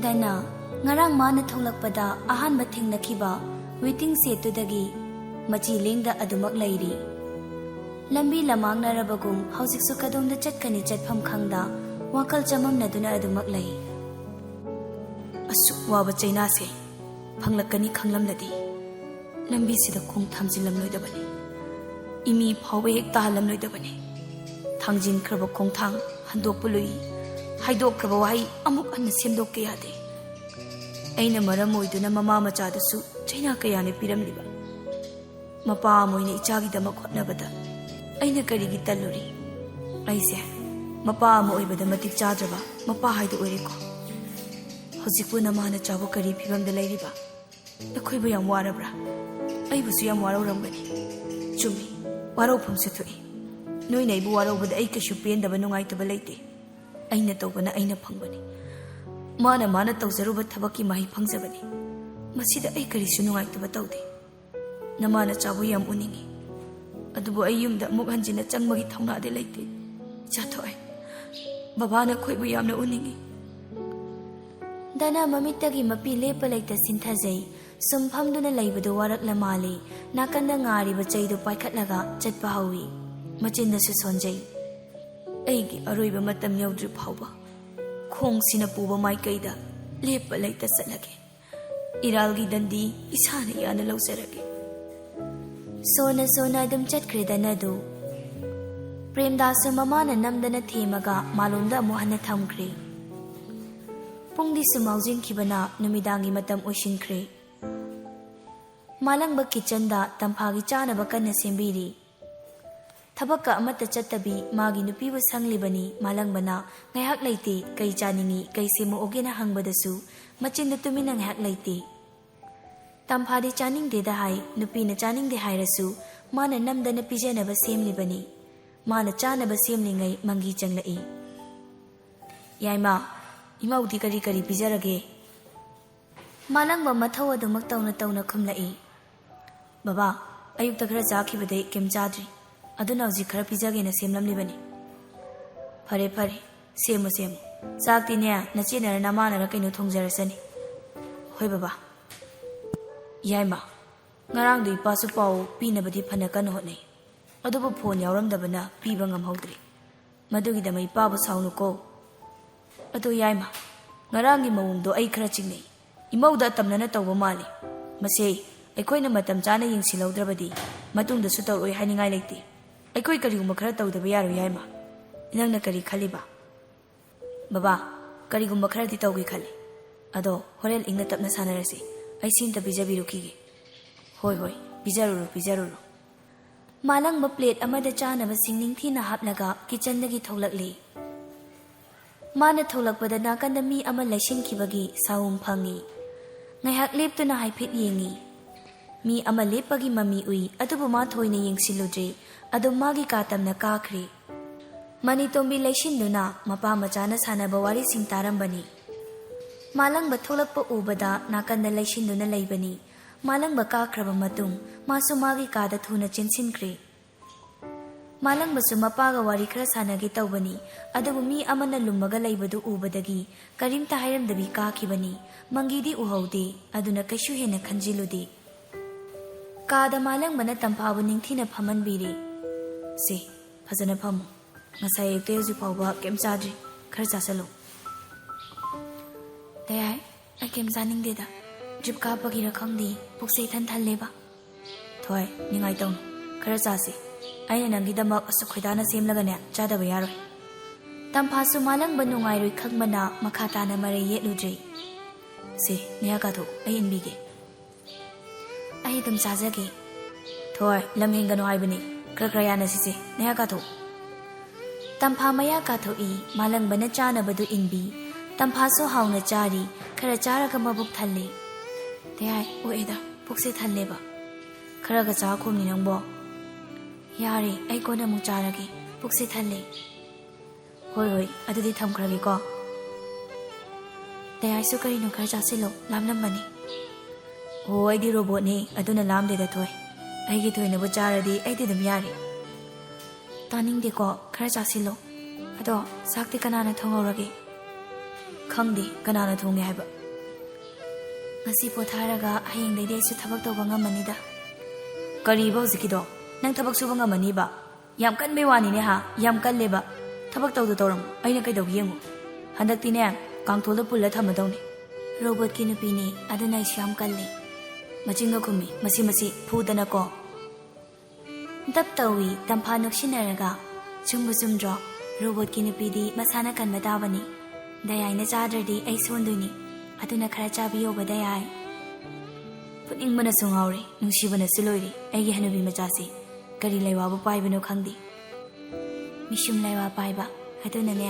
ꯗꯅ, ꯉꯔꯥꯡ ꯃꯥꯅ ꯊꯣꯛꯂꯛꯄꯗ ꯑꯍꯥꯟꯕ ꯊꯦꯡꯅꯈꯤꯕ waiting shedꯇꯨꯗꯒꯤ ꯃꯆꯤ ꯂꯦꯡꯗ ꯑꯗꯨꯃꯛ ꯂꯩꯔꯤ꯫ ꯂꯝꯕꯤ ꯂꯃꯥꯡꯅꯔꯕꯒꯨꯝ ꯍꯧꯖꯤꯛꯁꯨ ꯀꯗꯣꯝꯗ ꯆꯠꯀꯅꯤ ꯆꯠꯐꯝ ꯈꯪꯗ ꯋꯥꯈꯜ ꯆꯃꯝꯅꯗꯨꯅ ꯑꯗꯨꯃꯛ ꯂꯩ꯫ ꯑꯁꯨꯛ ꯋꯥꯕ ꯆꯩꯅꯥꯁꯦ ꯐꯪꯂꯛꯀꯅꯤ ꯈꯪꯂꯝꯂꯗꯤ ꯂꯝꯕꯤꯁꯤꯗ ꯈꯣꯡ ꯊꯥꯡꯖꯤꯜꯂꯝꯂꯣꯏꯗꯕꯅꯤ꯫ ꯏꯃꯤ ꯐꯥꯎꯕ ꯍꯦꯛ ꯇꯥꯍꯜꯂꯝꯂꯣꯏꯗꯕꯅꯤ꯫ ꯊꯥꯡꯖꯤꯟꯈ꯭ꯔꯕ ꯈꯣꯡꯊꯥꯡ ꯍꯟꯗꯣꯛꯄ ꯂꯨꯏ꯫ ꯍꯥꯏꯗꯣꯛꯈ꯭ꯔꯕ ꯋꯥꯍꯩ ꯑꯃꯨꯛ ꯍꯟꯅ ꯁꯦꯝꯗꯣꯛꯀꯦ ꯌꯥꯗꯦ꯫ ꯑꯩꯅ ꯃꯔꯝ ꯑꯣꯏꯗꯨꯅ ꯃꯃꯥ ꯃꯆꯥꯗꯁꯨ ꯆꯩꯅꯥ ꯀꯌꯥꯅ ꯄꯤꯔꯝꯂꯤꯕ꯫ ꯃꯄꯥ ꯑꯃ ꯑꯣꯏꯅ ꯏꯆꯥꯒꯤꯗꯃꯛ ꯍꯣꯠꯅꯕꯗ ꯑꯩꯅ ꯀꯔꯤꯒꯤ ꯇꯜꯂꯨꯔꯤ? ꯑꯩꯁꯦ ꯃꯄꯥ ꯑꯃ ꯑꯣꯏꯕꯗ ꯃꯇꯤꯛ ꯆꯥꯗ꯭ꯔꯕ ꯃꯄꯥ ꯍꯥꯏꯗꯨ ꯑꯣꯏꯔꯦꯀꯣ꯫ ꯍꯧꯖꯤꯛꯄꯨ ꯅꯃꯥ ꯅꯆꯥꯕꯨ ꯀꯔꯤ ꯐꯤꯕꯝꯗ ꯂꯩꯔꯤꯕ? ꯅꯈꯣꯏꯕꯨ ꯌꯥꯝ ꯋꯥꯔꯕ꯭ꯔꯥ? ꯑꯩꯕꯨꯁꯨ ꯌꯥꯝ ꯋꯥꯔꯧꯔꯝꯒꯅꯤ꯫ ꯆꯨꯝꯃꯤ, ꯋꯥꯔꯧꯐꯝꯁꯨ ꯊꯣꯛꯏ꯫ ꯅꯣꯏꯅ ꯑꯩꯕꯨ ꯋꯥꯔꯧꯕꯗ ꯑꯩ ꯀꯩꯁꯨ ꯄꯦꯟꯗꯕ, ꯅꯨꯡꯉꯥꯏꯇꯕ ꯂꯩꯇꯦ꯫ ꯑꯩꯅ ꯇꯧꯕꯅ ꯑꯩꯅ ꯐꯪꯕꯅꯤ꯫ ꯃꯥꯅ ꯃꯥꯅ ꯇꯧꯖꯔꯨꯕ ꯊꯕꯛꯀꯤ ꯃꯍꯩ ꯐꯪꯖꯕꯅꯤ꯫ ꯃꯁꯤꯗ ꯑꯩ ꯀꯔꯤꯁꯨ ꯅꯨꯡꯉꯥꯏꯇꯕ ꯇꯧꯗꯦ꯫ ꯅꯃꯥ ꯅꯆꯥꯕꯨ ꯌꯥꯝ ꯎꯅꯤꯡꯉꯤ꯫ ꯑꯗꯨꯕꯨ ꯑꯩ ꯌꯨꯝꯗ ꯑꯃꯨꯛ ꯍꯟꯖꯤꯟꯅ ꯆꯪꯕꯒꯤ ꯊꯧꯅꯥꯗꯤ ꯂꯩꯇꯦ꯫ ꯏꯆꯥ ꯊꯣꯛꯑꯦ꯫ ꯕꯕꯥ ꯅꯈꯣꯏꯕꯨ ꯌꯥꯝꯅ ꯎꯅꯤꯡꯉꯤ꯫ ꯗꯅ ꯃꯃꯤꯠꯇꯒꯤ ꯃꯄꯤ ꯂꯦꯞꯄ ꯂꯩꯇ ꯁꯤꯟꯊꯖꯩ꯫ ꯁꯨꯝ ꯐꯝꯗꯨꯅ ꯂꯩꯕꯗꯨ ꯋꯥꯔꯛꯂ ꯃꯥꯜꯂꯤ꯫ ꯅꯥꯀꯟꯗ ꯉꯥꯔꯤꯕ ꯆꯩꯗꯨ ꯄꯥꯏꯈꯠꯂꯒ ꯆꯠꯄ ꯍꯧꯏ꯫ ꯃꯆꯤꯟꯗꯁꯨ ꯁꯣꯟꯖꯩ꯫ ꯑꯩꯒꯤ ꯑꯔꯣꯏꯕ ꯃꯇꯝ ꯌꯧꯗ꯭ꯔꯤ ꯐꯥꯎꯕ ꯈꯣꯡꯁꯤꯅ ꯄꯨꯕ ꯃꯥꯏꯀꯩꯗ ꯂꯦꯞꯄ ꯂꯩꯇ ꯆꯠꯂꯒꯦ꯫ ꯏꯔꯥꯜꯒꯤ ꯗꯟꯗꯤ ꯏꯁꯥꯅ ꯏꯌꯥꯅ ꯂꯧꯖꯔꯒꯦ꯫ ꯁꯣꯟꯅ ꯁꯣꯟꯅ ꯑꯗꯨꯝ ꯆꯠꯈ꯭ꯔꯦ ꯗꯅꯗꯨ꯫ ꯄ꯭ꯔꯦꯝꯗꯥꯁꯁꯨ ꯃꯃꯥꯅ ꯅꯝꯗꯅ ꯊꯦꯝꯃꯒ ꯃꯥꯂꯣꯝꯗ ꯑꯃꯨꯛ ꯍꯟꯅ ꯊꯝꯈ꯭ꯔꯦ꯫ ꯄꯨꯡꯗꯤ ꯁꯨꯝ ꯍꯧꯖꯤꯟꯈꯤꯕꯅ ꯅꯨꯃꯤꯗꯥꯡꯒꯤ ꯃꯇꯝ ꯑꯣꯏꯁꯤꯟꯈ꯭ꯔꯦ꯫ ꯃꯥꯂꯪꯕ kitchenꯗ ꯇꯝꯐꯥꯒꯤ ꯆꯥꯅꯕ ꯀꯟꯅ ꯁꯦꯝꯕꯤꯔꯤ꯫ ꯊꯕꯛꯀ ꯑꯃꯠꯇ ꯆꯠꯇꯕꯤ ꯃꯥꯒꯤ ꯅꯨꯄꯤꯕꯨ ꯁꯪꯂꯤꯕꯅꯤ ꯃꯥꯂꯪꯕꯅ꯫ ꯉꯥꯏꯍꯥꯛ ꯂꯩꯇꯦ, ꯀꯩ ꯆꯥꯅꯤꯡꯉꯤ, ꯀꯩ ꯁꯦꯝꯃꯛꯑꯣꯒꯦꯅ ꯍꯪꯕꯗꯁꯨ ꯃꯆꯤꯟꯗꯨ ꯇꯨꯃꯤꯟꯅ ꯉꯥꯏꯍꯥꯛ ꯂꯩꯇꯦ꯫ ꯇꯝꯐꯥꯗꯤ ꯆꯥꯅꯤꯡꯗꯦꯗ ꯍꯥꯏ꯫ ꯅꯨꯄꯤꯅ ꯆꯥꯅꯤꯡꯗꯦ ꯍꯥꯏꯔꯁꯨ ꯃꯥꯅ ꯅꯝꯗꯅ ꯄꯤꯖꯅꯕ ꯁꯦꯝꯂꯤꯕꯅꯤ꯫ ꯃꯥꯅ ꯆꯥꯅꯕ ꯁꯦꯝꯂꯤꯉꯩ ꯃꯪꯒꯤ ꯆꯪꯂꯛꯏ꯫ "ꯌꯥꯏꯃ, ꯏꯃꯧꯗꯤ ꯀꯔꯤ ꯀꯔꯤ ꯄꯤꯖꯔꯒꯦ?" ꯃꯥꯂꯪꯕ ꯃꯊꯧ ꯑꯗꯨꯃꯛ ꯇꯧꯅ ꯇꯧꯅ ꯈꯨꯝꯂꯛꯏ꯫ "ꯕꯕꯥ, ꯑꯌꯨꯛꯇ ꯈꯔ ꯆꯥꯈꯤꯕꯗꯩ ꯀꯩꯝ ꯆꯥꯗ꯭ꯔꯤ꯫ ꯑꯗꯨꯅ ꯍꯧꯖꯤꯛ ꯈꯔ ꯄꯤꯖꯒꯦꯅ ꯁꯦꯝꯂꯝꯂꯤꯕꯅꯤ꯫" "ꯐꯔꯦ ꯐꯔꯦ, ꯁꯦꯝꯃꯨ ꯁꯦꯝꯃꯨ꯫ ꯆꯥꯛꯇꯤꯅꯦ ꯅꯆꯦꯅꯔ ꯅꯃꯥꯅꯔ ꯀꯩꯅꯣ ꯊꯣꯡꯖꯔꯁꯅꯤ꯫" "ꯍꯣꯏ ꯕꯕꯥ꯫" "ꯌꯥꯏꯃ, ꯉꯔꯥꯡꯗꯣ ꯏꯄꯥꯁꯨ ꯄꯥꯎ ꯄꯤꯅꯕꯗꯤ ꯐꯅ ꯀꯟꯅ ꯍꯣꯠꯅꯩ, ꯑꯗꯨꯕꯨ ꯐꯣꯟ ꯌꯥꯎꯔꯝꯗꯕꯅ ꯄꯤꯕ ꯉꯝꯍꯧꯗ꯭ꯔꯦ꯫ ꯃꯗꯨꯒꯤꯗꯃꯛ ꯏꯄꯥꯕꯨ ꯁꯥꯎꯅꯨꯀꯣ꯫" "ꯑꯗꯣ ꯌꯥꯏꯃ, ꯉꯔꯥꯡꯒꯤ ꯃꯑꯣꯡꯗꯣ ꯑꯩ ꯈꯔ ꯆꯤꯡꯅꯩ꯫ ꯏꯃꯧꯗ ꯑꯇꯝꯅꯅ ꯇꯧꯕ ꯃꯥꯜꯂꯤ꯫ ꯃꯁꯦ ꯑꯩꯈꯣꯏꯅ ꯃꯇꯝ ꯆꯥꯅ ꯌꯦꯡꯁꯤꯜꯍꯧꯗ꯭ꯔꯕꯗꯤ ꯃꯇꯨꯡꯗꯁꯨ ꯇꯧꯔꯛꯑꯣꯏ ꯍꯥꯏꯅꯤꯡꯉꯥꯏ ꯂꯩꯇꯦ꯫ ꯑꯩꯈꯣꯏ ꯀꯔꯤꯒꯨꯝꯕ ꯈꯔ ꯇꯧꯗꯕ ꯌꯥꯔꯣꯏ ꯌꯥꯏꯃ꯫ ꯅꯪꯅ ꯀꯔꯤ ꯈꯜꯂꯤꯕ?" "ꯕꯕꯥ, ꯀꯔꯤꯒꯨꯝꯕ ꯈꯔꯗꯤ ꯇꯧꯒꯦ ꯈꯜꯂꯤ꯫ ꯑꯗꯣ ꯍꯣꯔꯦꯟ ꯏꯪꯅ ꯇꯞꯅ ꯁꯥꯟꯅꯔꯁꯤ꯫ ꯑꯩ ꯁꯤ ꯑꯝꯇ ꯄꯤꯖꯕꯤꯔꯨꯈꯤꯒꯦ꯫" "ꯍꯣꯏ ꯍꯣꯏ, ꯄꯤꯖꯔꯨꯔꯣ ꯄꯤꯖꯔꯨꯔꯣ꯫" ꯃꯥꯂꯪꯕ ꯄ꯭ꯂꯦꯠ ꯑꯃꯗ ꯆꯥꯅꯕꯁꯤꯡ ꯅꯤꯡꯊꯤꯅ ꯍꯥꯞꯂꯒ ꯀꯤꯆꯟꯗꯒꯤ ꯊꯣꯛꯂꯛꯂꯤ꯫ ꯃꯥꯅ ꯊꯣꯛꯂꯛꯄꯗ ꯅꯥꯀꯟꯗ ꯃꯤ ꯑꯃ ꯂꯩꯁꯤꯟꯈꯤꯕꯒꯤ ꯁꯥꯎꯝ ꯐꯪꯉꯤ꯫ ꯉꯥꯏꯍꯥꯛ ꯂꯦꯞꯇꯨꯅ ꯍꯥꯏꯐꯦꯠ ꯌꯦꯡꯉꯤ꯫ ꯃꯤ ꯑꯃ ꯂꯦꯞꯄꯒꯤ ꯃꯃꯤ ꯎꯏ, ꯑꯗꯨꯕꯨ ꯃꯥ ꯊꯣꯏꯅ ꯌꯦꯡꯁꯤꯜꯂꯨꯗ꯭ꯔꯦ꯫ ꯑꯗꯨꯝ ꯃꯥꯒꯤ ꯀꯥ ꯇꯝꯅ ꯀꯥꯈ꯭ꯔꯦ꯫ ꯃꯅꯤꯇꯣꯝꯕꯤ ꯂꯩꯁꯤꯟꯗꯨꯅ ꯃꯄꯥ ꯃꯆꯥꯅ ꯁꯥꯟꯅꯕ ꯋꯥꯔꯤꯁꯤꯡ ꯇꯥꯔꯝꯕꯅꯤ꯫ ꯃꯥꯂꯪꯕ ꯊꯣꯛꯂꯛꯄ ꯎꯕꯗ ꯅꯥꯀꯟꯗ ꯂꯩꯁꯤꯟꯗꯨꯅ ꯂꯩꯕꯅꯤ꯫ ꯃꯥꯂꯪꯕ ꯀꯥꯈ꯭ꯔꯕ ꯃꯇꯨꯡ ꯃꯥꯁꯨ ꯃꯥꯒꯤ ꯀꯥꯗ ꯊꯨꯅ ꯆꯦꯟꯁꯤꯟꯈ꯭ꯔꯦ꯫ ꯃꯥꯂꯪꯕꯁꯨ ꯃꯄꯥꯒ ꯋꯥꯔꯤ ꯈꯔ ꯁꯥꯟꯅꯒꯦ ꯇꯧꯕꯅꯤ, ꯑꯗꯨꯕꯨ ꯃꯤ ꯑꯃꯅ ꯂꯨꯝꯃꯒ ꯂꯩꯕꯗꯨ ꯎꯕꯗꯒꯤ ꯀꯔꯤꯝꯇ ꯍꯥꯏꯔꯝꯗꯕꯤ ꯀꯥꯈꯤꯕꯅꯤ꯫ ꯃꯪꯒꯤꯗꯤ ꯎꯍꯧꯗꯦ, ꯑꯗꯨꯅ ꯀꯩꯁꯨ ꯍꯦꯟꯅ ꯈꯟꯖꯤꯜꯂꯨꯗꯦ꯫ ꯀꯥꯗ ꯃꯥꯂꯪꯕꯅ ꯇꯝꯐꯥꯕꯨ ꯅꯤꯡꯊꯤꯅ ꯐꯝꯍꯟꯕꯤꯔꯦ꯫ "ꯁꯦ, ꯐꯖꯅ ꯐꯝꯃꯨ꯫ ꯉꯁꯥꯏ ꯑꯌꯨꯛꯇꯩ ꯍꯧꯖꯤꯛ ꯐꯥꯎꯕ ꯀꯩꯝ ꯆꯥꯗ꯭ꯔꯤ꯫ ꯈꯔ ꯆꯥꯁꯜꯂꯨ꯫" "ꯗꯌꯥꯏ, ꯑꯩ ꯀꯩꯝ ꯆꯥꯅꯤꯡꯗꯦꯗ꯫ ꯗ꯭ꯔꯤꯞ ꯀꯥꯞꯄꯒꯤꯔ ꯈꯪꯗꯦ, ꯄꯨꯛꯁꯦ ꯏꯊꯟ ꯊꯜꯂꯦꯕ꯫" "ꯊꯣꯏ, ꯅꯤꯡꯉꯥꯏ ꯇꯧꯅꯨ꯫ ꯈꯔ ꯆꯥꯁꯤ꯫ ꯑꯩꯅ ꯅꯪꯒꯤꯗꯃꯛ ꯑꯁꯨꯛ ꯈꯣꯏꯗꯥꯅ ꯁꯦꯝꯂꯒꯅꯦ, ꯆꯥꯗꯕ ꯌꯥꯔꯣꯏ꯫" ꯇꯝꯐꯥꯁꯨ ꯃꯥꯂꯪꯕ ꯅꯨꯡꯉꯥꯏꯔꯣꯏ ꯈꯪꯕꯅ ꯃꯈꯥ ꯇꯥꯅ ꯃꯔꯩ ꯌꯦꯠꯂꯨꯗ꯭ꯔꯦ꯫ "ꯁꯦ, ꯅꯌꯥ ꯀꯥꯊꯣꯛ, ꯑꯩ ꯏꯟꯕꯤꯒꯦ꯫" "ꯑꯩ ꯑꯗꯨꯝ ꯆꯥꯖꯒꯦ꯫" "ꯊꯣꯏ, ꯂꯝ ꯍꯦꯟꯒꯅꯨ ꯍꯥꯏꯕꯅꯤ꯫ ꯈꯔ ꯈꯔ ꯌꯥꯅꯁꯤꯁꯦ, ꯅꯌꯥ ꯀꯥꯊꯣꯛ꯫" ꯇꯝꯐꯥ ꯃꯌꯥ ꯀꯥꯊꯣꯛꯏ꯫ ꯃꯥꯂꯪꯕꯅ ꯆꯥꯅꯕꯗꯨ ꯏꯟꯕꯤ꯫ ꯇꯝꯐꯥꯁꯨ ꯍꯥꯎꯅ ꯆꯥꯔꯤ꯫ ꯈꯔ ꯆꯥꯔꯒ ꯃꯕꯨꯛ ꯊꯜꯂꯦ꯫ ꯇꯌꯥꯏ, ꯑꯣꯛꯑꯦꯗ, ꯄꯨꯛꯁꯦ ꯊꯜꯂꯦꯕ꯫ ꯈꯔꯒ ꯆꯥ ꯈꯣꯝꯅꯤ ꯅꯪꯕꯣ꯫ ꯌꯥꯔꯦ, ꯑꯩ ꯀꯣꯟꯅ ꯑꯃꯨꯛ ꯆꯥꯔꯒꯦ, ꯄꯨꯛꯁꯦ ꯊꯜꯂꯦ꯫ ꯍꯣꯏ ꯍꯣꯏ, ꯑꯗꯨꯗꯤ ꯊꯝꯈ꯭ꯔꯒꯦꯀꯣ꯫ ꯇꯌꯥꯏꯁꯨ ꯀꯔꯤꯅꯣ ꯈꯔ ꯆꯥꯁꯤꯜꯂꯣ, ꯂꯥꯝꯂꯝꯃꯅꯤ꯫ ꯑꯣ, ꯑꯩꯗꯤ ꯔꯣꯕꯣꯠꯅꯤ, ꯑꯗꯨꯅ ꯂꯥꯝꯗꯦꯗ ꯊꯣꯏ꯫ ꯑꯩꯒꯤ ꯊꯣꯏꯅꯕꯨ ꯆꯥꯔꯗꯤ ꯑꯩꯗꯤ ꯑꯗꯨꯝ ꯌꯥꯔꯦ꯫ ꯇꯥꯅꯤꯡꯗꯦꯀꯣ, ꯈꯔ ꯆꯥꯁꯤꯜꯂꯣ꯫ ꯑꯗꯣ ꯆꯥꯛꯇꯤ ꯀꯅꯥꯅ ꯊꯣꯡꯍꯧꯔꯒꯦ? ꯈꯪꯗꯦ ꯀꯅꯥꯅ ꯊꯣꯡꯉꯦ ꯍꯥꯏꯕ꯫ ꯉꯁꯤ ꯄꯣꯊꯥꯔꯒ ꯍꯌꯦꯡꯗꯩꯗꯤ ꯑꯩꯁꯨ ꯊꯕꯛ ꯇꯧꯕ ꯉꯝꯃꯅꯤꯗ꯫ ꯀꯔꯤꯕ ꯍꯧꯖꯤꯛꯀꯤꯗꯣ? ꯅꯪ ꯊꯕꯛ ꯁꯨꯕ ꯉꯝꯃꯅꯤꯕ? ꯌꯥꯝ ꯀꯟꯕꯩ ꯋꯥꯅꯤꯅꯦ ꯍꯥ? ꯌꯥꯝ ꯀꯜꯂꯦꯕ꯫ ꯊꯕꯛ ꯇꯧꯗ ꯇꯧꯔꯝꯃꯣ, ꯑꯩꯅ ꯀꯩꯗꯧꯒꯦ ꯌꯦꯡꯉꯨ꯫ ꯍꯟꯗꯛꯇꯤꯅꯦ, ꯀꯥꯡꯊꯣꯜꯗ ꯄꯨꯜꯂ ꯊꯝꯃꯗꯧꯅꯤ꯫ ꯔꯣꯕꯣꯠꯀꯤ ꯅꯨꯄꯤꯅꯤ, ꯑꯗꯨꯅ ꯑꯩꯁꯨ ꯌꯥꯝ ꯀꯜꯂꯤ꯫ ꯃꯆꯤꯟꯒ ꯈꯨꯝꯃꯤ, ꯃꯁꯤ ꯃꯁꯤ ꯐꯨꯗꯅꯀꯣ꯫ ꯗꯞ ꯇꯧꯏ, ꯇꯝꯐꯥ ꯅꯣꯛꯁꯤꯟꯅꯔꯒ꯫ ꯆꯨꯝꯕꯨ ꯆꯨꯝꯗ꯭ꯔꯣ? ꯔꯣꯕꯣꯠꯀꯤ ꯅꯨꯄꯤꯗꯤ ꯃꯁꯥꯅ ꯀꯟꯕ ꯇꯥꯕꯅꯤ꯫ ꯗꯌꯥꯏꯅ ꯆꯥꯗ꯭ꯔꯗꯤ ꯑꯩ ꯁꯣꯟꯗꯣꯏꯅꯤ꯫ ꯑꯗꯨꯅ ꯈꯔ ꯆꯥꯕꯤꯌꯣꯕ, ꯗꯌꯥꯏ꯫ ꯐꯨꯅꯤꯡꯕꯅꯁꯨ ꯉꯥꯎꯔꯦ, ꯅꯨꯡꯁꯤꯕꯅꯁꯨ ꯂꯣꯏꯔꯦ, ꯑꯩꯒꯤ ꯍꯅꯨꯕꯤ ꯃꯆꯥꯁꯦ꯫ ꯀꯔꯤ ꯂꯩꯋꯥꯕꯨ ꯄꯥꯏꯕꯅꯣ ꯈꯪꯗꯦ꯫ ꯃꯤꯁꯨꯝ ꯂꯩꯋꯥ ꯄꯥꯏꯕ꯫ ꯑꯗꯨꯅꯅꯦ꯫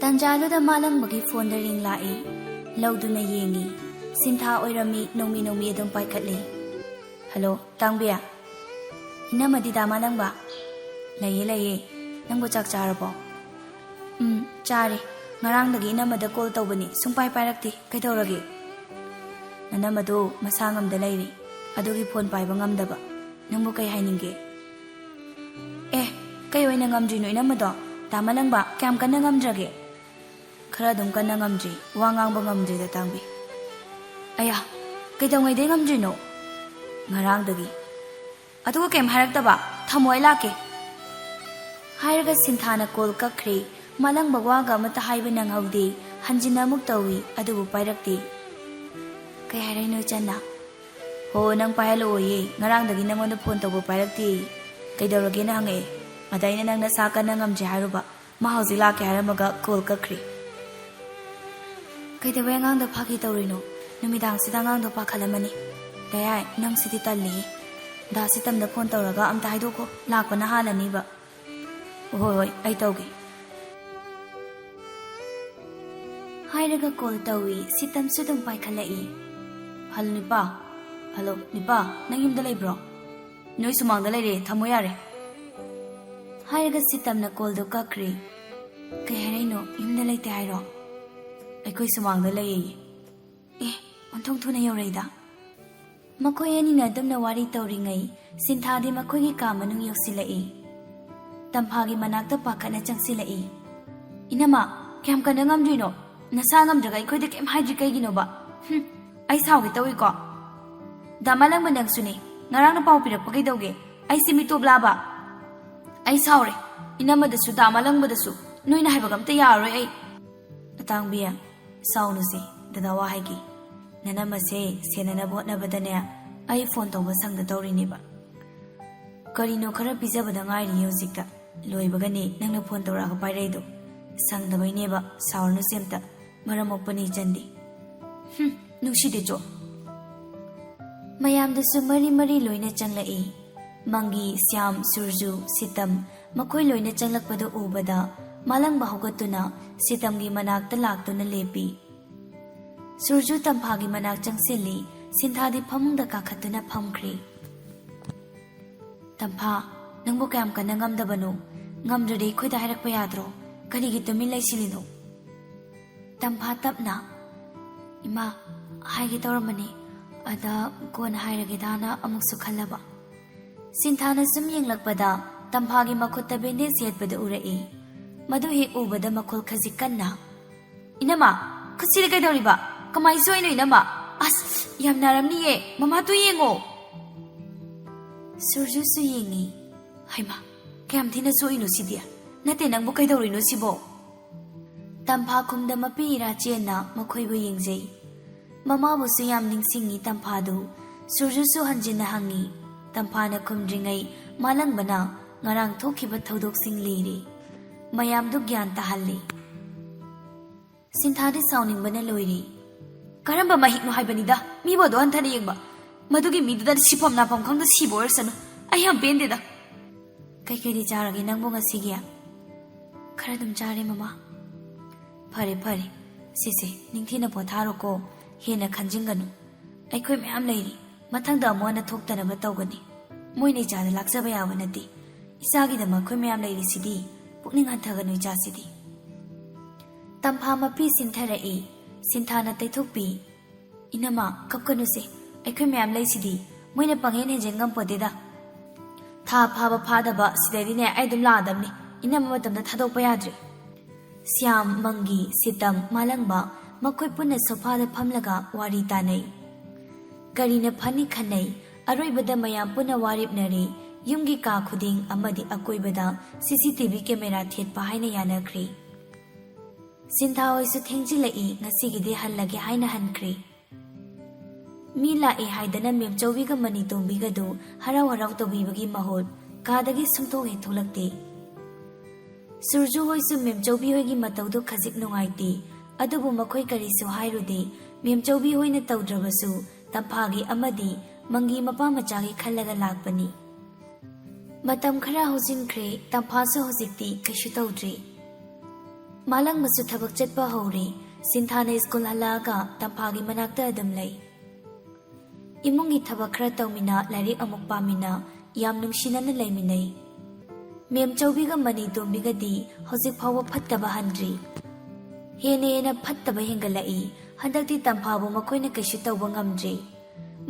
ꯇꯟꯖꯥꯗꯨꯗ ꯃꯥꯂꯪꯕꯒꯤ ꯐꯣꯟꯗ ꯔꯤꯡ ꯂꯥꯛꯏ꯫ ꯂꯧꯗꯨꯅ ꯌꯦꯡꯉꯤ꯫ ꯁꯤꯟꯊꯥ ꯑꯣꯏꯔꯝꯃꯤ, ꯅꯣꯡꯃꯤ ꯅꯣꯡꯃꯤ ꯑꯗꯨꯝ ꯄꯥꯏꯈꯠꯂꯤ꯫ ꯍꯜꯂꯣ, ꯇꯥꯡꯕꯤ꯫ ꯏꯅꯝꯃꯗꯤ ꯗꯥ ꯃꯥꯂꯪꯕ? ꯂꯩꯌꯦ, ꯂꯩꯌꯦ꯫ ꯅꯪꯕꯨ ꯆꯥꯛ ꯆꯥꯔꯕꯣ? ꯎꯝ, ꯆꯥꯔꯦ꯫ ꯉꯔꯥꯡꯗꯒꯤ ꯏꯅꯝꯃꯗ ꯀꯣꯜ ꯇꯧꯕꯅꯤ, ꯁꯨꯡꯄꯥꯏ ꯄꯥꯏꯔꯛꯇꯦ꯫ ꯀꯩꯗꯧꯔꯒꯦ? ꯅꯅꯝꯃꯗꯣ ꯃꯁꯥ ꯉꯝꯗ ꯂꯩꯔꯤ, ꯑꯗꯨꯒꯤ ꯐꯣꯟ ꯄꯥꯏꯕ ꯉꯝꯗꯕ꯫ ꯅꯪꯕꯨ ꯀꯩ ꯍꯥꯏꯅꯤꯡꯒꯦ? ꯑꯦ, ꯀꯩ ꯑꯣꯏꯅ ꯉꯝꯗ꯭ꯔꯤꯅꯣ ꯏꯅꯝꯃꯗꯣ? ꯗꯥ ꯃꯥꯂꯪꯕ, ꯀꯌꯥꯝ ꯀꯟꯅ ꯉꯝꯗ꯭ꯔꯒꯦ? ꯈꯔ ꯑꯗꯨꯝ ꯀꯟꯅ ꯉꯝꯗ꯭ꯔꯤ, ꯋꯥ ꯉꯥꯡꯕ ꯉꯝꯗ꯭ꯔꯤꯗ ꯇꯥꯡꯕꯤ꯫ ꯑꯌꯥ, ꯀꯩꯗꯧꯉꯩꯗꯩ ꯉꯝꯗ꯭ꯔꯤꯅꯣ? ꯉꯔꯥꯡꯗꯒꯤ꯫ ꯑꯗꯨꯒ ꯀꯩꯝ ꯍꯥꯏꯔꯛꯇꯕ? ꯊꯝꯃꯣ, ꯑꯩ ꯂꯥꯛꯀꯦ꯫ ꯍꯥꯏꯔꯒ ꯁꯤꯟꯊꯥꯅ ꯀꯣꯜ ꯀꯛꯈ꯭ꯔꯦ꯫ ꯃꯥꯂꯪꯕ ꯋꯥꯒ ꯑꯃꯠꯇ ꯍꯥꯏꯕ ꯅꯪꯍꯧꯗꯦ꯫ ꯍꯟꯖꯤꯟꯅ ꯑꯃꯨꯛ ꯇꯧꯏ, ꯑꯗꯨꯕꯨ ꯄꯥꯏꯔꯛꯇꯦ꯫ ꯀꯩ ꯍꯥꯏꯔꯛꯏꯅꯣ ꯏꯆꯟꯅ? ꯍꯣ, ꯅꯪ ꯄꯥꯏꯍꯜꯂꯛꯑꯣꯌꯦ꯫ ꯉꯔꯥꯡꯗꯒꯤ ꯅꯪꯉꯣꯟꯗ ꯐꯣꯟ ꯇꯧꯕ ꯄꯥꯏꯔꯛꯇꯦ꯫ ꯀꯩꯗꯧꯔꯒꯦꯅ ꯍꯪꯉꯛꯑꯦ꯫ ꯑꯗ ꯑꯩꯅ ꯅꯪ ꯅꯁꯥ ꯀꯟꯅ ꯉꯝꯗ꯭ꯔꯤ ꯍꯥꯏꯔꯨꯕ꯫ ꯃꯥ ꯍꯧꯖꯤꯛ ꯂꯥꯛꯀꯦ ꯍꯥꯏꯔꯝꯃꯒ ꯀꯣꯜ ꯀꯛꯈ꯭ꯔꯦ꯫ ꯀꯩꯗꯧꯕꯩ ꯑꯉꯥꯡꯗ ꯐꯥꯒꯤ ꯇꯧꯔꯤꯅꯣ? ꯅꯨꯃꯤꯗꯥꯡꯁꯤꯗ ꯑꯉꯥꯡꯗꯣ ꯄꯥꯈꯠꯂꯝꯃꯅꯤ꯫ ꯗꯌꯥꯏ, ꯅꯪꯁꯤꯗꯤ ꯇꯜꯂꯤꯍꯦ꯫ ꯗꯥ ꯁꯤꯇꯝꯗ ꯐꯣꯟ ꯇꯧꯔꯒ ꯑꯝꯇ ꯍꯥꯏꯗꯣꯛꯈꯣ, ꯂꯥꯛꯄꯅ ꯍꯥꯜꯂꯅꯤꯕ꯫ ꯍꯣꯏ, ꯍꯣꯏ, ꯑꯩ ꯇꯧꯒꯦ꯫ ꯍꯥꯏꯔꯒ ꯀꯣꯜ ꯇꯧꯏ꯫ ꯁꯤꯇꯝꯁꯨ ꯑꯗꯨꯝ ꯄꯥꯏꯈꯠꯂꯛꯏ꯫ "ꯍꯜꯂꯣ ꯅꯤꯄꯥ꯫ ꯍꯜꯂꯣ ꯅꯤꯄꯥ, ꯅꯪ ꯌꯨꯝꯗ ꯂꯩꯕ꯭ꯔꯣ? ꯅꯣꯏ ꯁꯨꯃꯥꯡꯗ ꯂꯩꯔꯦ, ꯊꯝꯃꯣ ꯌꯥꯔꯦ"꯫ ꯍꯥꯏꯔꯒ ꯁꯤꯇꯝꯅ ꯀꯣꯜꯗꯣ ꯀꯛꯈ꯭ꯔꯦ꯫ "ꯀꯩ ꯍꯥꯏꯔꯛꯏꯅꯣ? ꯌꯨꯝꯗ ꯂꯩꯇꯦ ꯍꯥꯏꯔꯣ?" "ꯑꯩꯈꯣꯏ ꯁꯨꯃꯥꯡꯗ ꯂꯩꯌꯦ"꯫ ꯑꯦ, ꯑꯣꯟꯊꯣꯛ ꯊꯨꯅ ꯌꯧꯔꯛꯏꯗ꯫ ꯃꯈꯣꯏ ꯑꯅꯤꯅ ꯑꯗꯨꯝꯅ ꯋꯥꯔꯤ ꯇꯧꯔꯤꯉꯩ, ꯁꯤꯟꯊꯥꯗꯤ ꯃꯈꯣꯏꯒꯤ ꯀꯥ ꯃꯅꯨꯡ ꯌꯧꯁꯤꯜꯂꯛꯏ꯫ ꯇꯝꯐꯥꯒꯤ ꯃꯅꯥꯛꯇ ꯄꯥꯈꯠꯅ ꯆꯪꯁꯤꯜꯂꯛꯏ꯫ "ꯏꯅꯝꯃ, ꯀꯌꯥꯝ ꯀꯟꯅ ꯉꯝꯗ꯭ꯔꯤꯅꯣ? ꯅꯁꯥ ꯉꯝꯗ꯭ꯔꯒ ꯑꯩꯈꯣꯏꯗ ꯀꯩꯝ ꯍꯥꯏꯗ꯭ꯔꯤ ꯀꯩꯒꯤꯅꯣꯕ? ꯍꯨꯝ, ꯑꯩ ꯁꯥꯎꯒꯦ ꯇꯧꯏꯀꯣ꯫ ꯗꯥ ꯃꯥꯂꯪꯕ ꯅꯪꯁꯨꯅꯦ, ꯉꯔꯥꯡꯅ ꯄꯥꯎ ꯄꯤꯔꯛꯄ ꯀꯩꯗꯧꯒꯦ? ꯑꯩꯁꯦ ꯃꯤꯇꯣꯞ ꯂꯥꯕ? ꯑꯩ ꯁꯥꯎꯔꯦ꯫ ꯏꯅꯝꯃꯗꯁꯨ ꯗꯥ ꯃꯥꯂꯪꯕꯗꯁꯨ ꯅꯣꯏꯅ ꯍꯥꯏꯕꯒ ꯑꯝꯇ ꯌꯥꯔꯔꯣꯏ ꯑꯩ"꯫ "ꯑꯇꯥꯡꯕꯤ, ꯁꯥꯎꯅꯨꯁꯦ, ꯗꯗꯥ ꯋꯥ ꯍꯥꯏꯒꯦ꯫ ꯅꯅꯝꯃꯁꯦ ꯁꯦꯟꯅꯅꯕ ꯍꯣꯠꯅꯕꯗꯅꯦ, ꯑꯩ ꯐꯣꯟ ꯇꯧꯕ ꯁꯪꯗ ꯇꯧꯔꯤꯅꯦꯕ꯫ ꯀꯔꯤꯅꯣ ꯈꯔ ꯄꯤꯖꯕꯗ ꯉꯥꯏꯔꯤꯌꯦ ꯍꯧꯖꯤꯛꯇ꯫ ꯂꯣꯏꯕꯒꯅꯦ ꯅꯪꯅ ꯐꯣꯟ ꯇꯧꯔꯛꯑꯒ ꯄꯥꯏꯔꯛꯏꯗꯣ꯫ ꯁꯪꯗꯕꯩꯅꯦꯕ, ꯁꯥꯎꯔꯅꯨꯁꯦ ꯑꯝꯇ꯫ ꯃꯔꯝ ꯃꯣꯛꯄꯅꯤ ꯏꯆꯟꯗꯤ"꯫ "ꯍꯨꯝ, ꯅꯨꯡꯁꯤꯗꯦ ꯆꯣ"꯫ ꯃꯌꯥꯝꯗꯨꯁꯨ ꯃꯔꯤ ꯃꯔꯤ ꯂꯣꯏꯅ ꯆꯪꯂꯛꯏ꯫ ꯃꯪꯒꯤ, ꯁ꯭ꯌꯥꯝ, ꯁꯨꯔꯖꯨ, ꯁꯤꯇꯝ, ꯃꯈꯣꯏ ꯂꯣꯏꯅ ꯆꯪꯂꯛꯄꯗꯨ ꯎꯕꯗ ꯃꯥꯂꯪꯕ ꯍꯧꯒꯠꯇꯨꯅ ꯁꯤꯇꯝꯒꯤ ꯃꯅꯥꯛꯇ ꯂꯥꯛꯇꯨꯅ ꯂꯦꯞꯄꯤ꯫ ꯁꯨꯔꯖꯨ ꯇꯝꯐꯥꯒꯤ ꯃꯅꯥꯛ ꯆꯪꯁꯤꯜꯂꯤ꯫ ꯁꯤꯟꯊꯥꯗꯤ ꯐꯃꯨꯡꯗ ꯀꯥꯈꯠꯇꯨꯅ ꯐꯝꯈ꯭ꯔꯦ꯫ "ꯇꯝꯐꯥ, ꯅꯪꯕꯨ ꯀꯌꯥꯝ ꯀꯟꯅ ꯉꯝꯗꯕꯅꯣ? ꯉꯝꯗ꯭ꯔꯗꯤ ꯑꯩꯈꯣꯏꯗ ꯍꯥꯏꯔꯛꯄ ꯌꯥꯗ꯭ꯔꯣ? ꯀꯔꯤꯒꯤ ꯇꯨꯃꯤꯟ ꯂꯩꯁꯤꯜꯂꯤꯅꯣ?" ꯇꯝꯐꯥ ꯇꯞꯅ, "ꯏꯃꯥ, ꯍꯥꯏꯒꯦ ꯇꯧꯔꯝꯕꯅꯤ, ꯑꯗ ꯀꯣꯟꯅ ꯍꯥꯏꯔꯒꯦꯗꯥꯅ ꯑꯃꯨꯛꯁꯨ ꯈꯜꯂꯕ"꯫ ꯁꯤꯟꯊꯥꯅ ꯁꯨꯝ ꯌꯦꯡꯂꯛꯄꯗ ꯇꯝꯐꯥꯒꯤ ꯃꯈꯨꯠꯇ ꯕꯦꯟꯗꯦꯖ ꯌꯦꯠꯄꯗꯨ ꯎꯔꯛꯏ꯫ ꯃꯗꯨ ꯍꯦꯛ ꯎꯕꯗ ꯃꯈꯣꯜ ꯈꯖꯤꯛ ꯀꯟꯅ, "ꯏꯅꯝꯃ, ꯈꯨꯠꯁꯤꯗ ꯀꯩꯗꯧꯔꯤꯕ? ꯀꯃꯥꯏ ꯁꯣꯛꯏꯅꯣ ꯏꯅꯝꯃ? ꯑꯁ, ꯌꯥꯝ ꯅꯥꯔꯝꯅꯤꯌꯦ, ꯃꯃꯥꯗꯨ ꯌꯦꯡꯉꯣ"꯫ ꯁꯨꯔꯖꯨꯁꯨ ꯌꯦꯡꯉꯤ꯫ "ꯍꯩꯃꯥ, ꯀꯌꯥꯝ ꯊꯤꯅ ꯁꯣꯛꯏꯅꯣ ꯁꯤꯗꯤ? ꯅꯠꯇꯦ, ꯅꯪꯕꯨ ꯀꯩꯗꯧꯔꯤꯅꯣ ꯁꯤꯕꯣ?" ꯇꯝꯐꯥ ꯈꯨꯝꯗ ꯃꯄꯤ ꯏꯔꯥ ꯆꯦꯟꯅ ꯃꯈꯣꯏꯕꯨ ꯌꯦꯡꯖꯩ꯫ ꯃꯃꯥꯕꯨꯁꯨ ꯌꯥꯝ ꯅꯤꯡꯁꯤꯡꯉꯤ ꯇꯝꯐꯥꯗꯨ꯫ ꯁꯨꯔꯖꯨꯁꯨ ꯍꯟꯖꯤꯟꯅ ꯍꯪꯉꯤ꯫ ꯇꯝꯐꯥꯅ ꯈꯨꯝꯗ꯭ꯔꯤꯉꯩ ꯃꯥꯂꯪꯕꯅ ꯉꯔꯥꯡ ꯊꯣꯛꯈꯤꯕ ꯊꯧꯗꯣꯛꯁꯤꯡ ꯂꯤꯔꯤ꯫ ꯃꯌꯥꯝꯗꯨ ꯒ꯭ꯌꯥꯟ ꯇꯥꯍꯜꯂꯤ꯫ ꯁꯤꯟꯊꯥꯗꯤ ꯁꯥꯎꯅꯤꯡꯕꯅ ꯂꯣꯏꯔꯦ꯫ "ꯀꯔꯝꯕ ꯃꯍꯤꯛꯅꯣ ꯍꯥꯏꯕꯅꯤꯗ, ꯃꯤꯕꯨ ꯑꯗꯨ ꯍꯟꯊꯅ ꯌꯦꯡꯕ? ꯃꯗꯨꯒꯤ ꯃꯤꯗꯨꯗ ꯁꯤꯐꯝ ꯅꯥꯐꯝ ꯈꯪꯗ ꯁꯤꯕ ꯑꯣꯏꯔꯁꯅꯨ꯫ ꯑꯩ ꯌꯥꯝ ꯄꯦꯟꯗꯦꯗ"꯫ "ꯀꯩꯀꯩꯗꯤ ꯆꯥꯔꯒꯦ ꯅꯪꯕꯨ ꯉꯁꯤꯒꯤ?" "ꯈꯔ ꯑꯗꯨꯝ ꯆꯥꯔꯦ ꯃꯃꯥ"꯫ "ꯐꯔꯦ ꯐꯔꯦ, "ꯁꯤꯁꯦ, ꯅꯤꯡꯊꯤꯅ ꯄꯣꯊꯥꯔꯣꯀꯣ, ꯍꯦꯟꯅ ꯈꯟꯖꯤꯟꯒꯅꯨ꯫ ꯑꯩꯈꯣꯏ ꯃꯌꯥꯝ ꯂꯩꯔꯤ, ꯃꯊꯪꯗ ꯑꯃꯨꯛ ꯍꯟꯅ ꯊꯣꯛꯇꯅꯕ ꯇꯧꯒꯅꯤ꯫ ꯃꯣꯏꯅ ꯏꯆꯥꯗ ꯂꯥꯛꯆꯕ ꯌꯥꯕ ꯅꯠꯇꯦ, ꯏꯆꯥꯒꯤꯗꯃꯛ ꯑꯩꯈꯣꯏ ꯃꯌꯥꯝ ꯂꯩꯔꯤꯁꯤꯗꯤ, ꯄꯨꯛꯅꯤꯡ ꯍꯟꯊꯒꯅꯨ ꯏꯆꯥꯁꯤꯗꯤ"꯫ ꯇꯝꯐꯥ ꯃꯄꯤ ꯁꯤꯟꯊꯔꯛꯏ, ꯁꯤꯟꯊꯥꯅ ꯇꯩꯊꯣꯛꯄꯤ꯫ "ꯏꯅꯝꯃ, ꯀꯞꯀꯅꯨꯁꯦ, ꯑꯩꯈꯣꯏ ꯃꯌꯥꯝ ꯂꯩꯁꯤꯗꯤ, ꯃꯣꯏꯅ ꯄꯪꯍꯦꯟ ꯍꯦꯟꯖꯤꯟ ꯉꯝꯄꯣꯠꯇꯦꯗ꯫ ꯊꯥ ꯐꯥꯕ ꯐꯥꯗꯕ ꯁꯤꯗꯩꯗꯤꯅꯦ ꯑꯩ ꯑꯗꯨꯝ ꯂꯥꯛꯑꯗꯕꯅꯤ, ꯏꯅꯝꯃ ꯃꯇꯝꯗ ꯊꯥꯗꯣꯛꯄ ꯌꯥꯗ꯭ꯔꯦ"꯫ ꯁ꯭ꯌꯥꯝ, ꯃꯪꯒꯤ, ꯁꯤꯇꯝ, ꯃꯥꯂꯪꯕ ꯃꯈꯣꯏ ꯄꯨꯟꯅ ꯁꯣꯐꯥꯗ ꯐꯝꯂꯒ ꯋꯥꯔꯤ ꯇꯥꯅꯩ꯫ ꯀꯔꯤꯅ ꯐꯅꯤ ꯈꯟꯅꯩ꯫ ꯑꯔꯣꯏꯕꯗ ꯃꯌꯥꯝ ꯄꯨꯟꯅ ꯋꯥꯔꯦꯞꯅꯔꯦ꯫ ꯌꯨꯝꯒꯤ ꯀꯥ ꯈꯨꯗꯤꯡ ꯑꯃꯗꯤ ꯑꯀꯣꯏꯕꯗ ꯁꯤ ꯁꯤ ꯇꯤ ꯚꯤ ꯀꯦꯃꯦꯔꯥ ꯊꯦꯠꯄ ꯍꯥꯏꯅ ꯌꯥꯅꯈ꯭ꯔꯦ꯫ ꯁꯤꯟꯊꯥ ꯍꯣꯏꯁꯨ ꯊꯦꯡꯖꯤꯜꯂꯛꯏ, ꯉꯁꯤꯒꯤꯗꯤ ꯍꯜꯂꯒꯦ ꯍꯥꯏꯅ ꯍꯟꯈ꯭ꯔꯦ꯫ ꯃꯤ ꯂꯥꯛꯑꯦ ꯍꯥꯏꯗꯅ ꯃꯦꯝꯆꯧꯕꯤꯒ ꯃꯅꯤꯇꯣꯝꯕꯤꯒꯗꯨ ꯍꯔꯥꯎ ꯍꯔꯥꯎ ꯇꯧꯕꯤꯕꯒꯤ ꯃꯍꯨꯠ ꯀꯥꯗꯒꯤ ꯁꯨꯡꯊꯣꯛ ꯍꯦꯛ ꯊꯣꯛꯂꯛꯇꯦ꯫ ꯁꯨꯔꯖꯨ ꯍꯣꯏꯁꯨ ꯃꯦꯝꯆꯧꯕꯤ ꯍꯣꯏꯒꯤ ꯃꯇꯧꯗꯨ ꯈꯖꯤꯛ ꯅꯨꯡꯉꯥꯏꯇꯦ, ꯑꯗꯨꯕꯨ ꯃꯈꯣꯏ ꯀꯔꯤꯁꯨ ꯍꯥꯏꯔꯨꯗꯦ꯫ ꯃꯦꯝꯆꯧꯕꯤ ꯍꯣꯏꯅ ꯇꯧꯗ꯭ꯔꯕꯁꯨ ꯇꯝꯐꯥꯒꯤ ꯑꯃꯗꯤ ꯃꯪꯒꯤ ꯃꯄꯥ ꯃꯆꯥꯒꯤ ꯈꯜꯂꯒ ꯂꯥꯛꯄꯅꯤ꯫ ꯃꯇꯝ ꯈꯔ ꯍꯧꯖꯤꯟꯈ꯭ꯔꯦ, ꯇꯝꯐꯥꯁꯨ ꯍꯧꯖꯤꯛꯇꯤ ꯀꯩꯁꯨ ꯇꯧꯗ꯭ꯔꯦ꯫ ꯃꯥꯂꯪꯕꯁꯨ ꯊꯕꯛ ꯆꯠꯄ ꯍꯧꯔꯦ꯫ ꯁꯤꯟꯊꯥꯅ ꯁ꯭ꯀꯨꯜ ꯍꯜꯂꯛꯑꯒ ꯇꯝꯐꯥꯒꯤ ꯃꯅꯥꯛꯇ ꯑꯗꯨꯝ ꯂꯩ꯫ ꯏꯃꯨꯡꯒꯤ ꯊꯕꯛ ꯈꯔ ꯇꯧꯃꯤꯟꯅ, ꯂꯥꯏꯔꯤꯛ ꯑꯃꯨꯛ ꯄꯥꯃꯤꯟꯅ, ꯌꯥꯝ ꯅꯨꯡꯁꯤꯅꯅ ꯂꯩꯃꯤꯟꯅꯩ꯫ ꯃꯦꯝꯆꯧꯕꯤꯒ ꯃꯅꯤꯇꯣꯝꯕꯤꯒꯗꯤ ꯍꯧꯖꯤꯛ ꯐꯥꯎꯕ ꯐꯠꯇꯕ ꯍꯟꯗ꯭ꯔꯤ꯫ ꯍꯦꯟꯅ ꯍꯦꯟꯅ ꯐꯠꯇꯕ ꯍꯦꯟꯒꯠꯂꯛꯏ꯫ ꯍꯟꯗꯛꯇꯤ ꯇꯝꯐꯥꯕꯨ ꯃꯈꯣꯏꯅ ꯀꯩꯁꯨ ꯇꯧꯕ ꯉꯝꯗ꯭ꯔꯤ꯫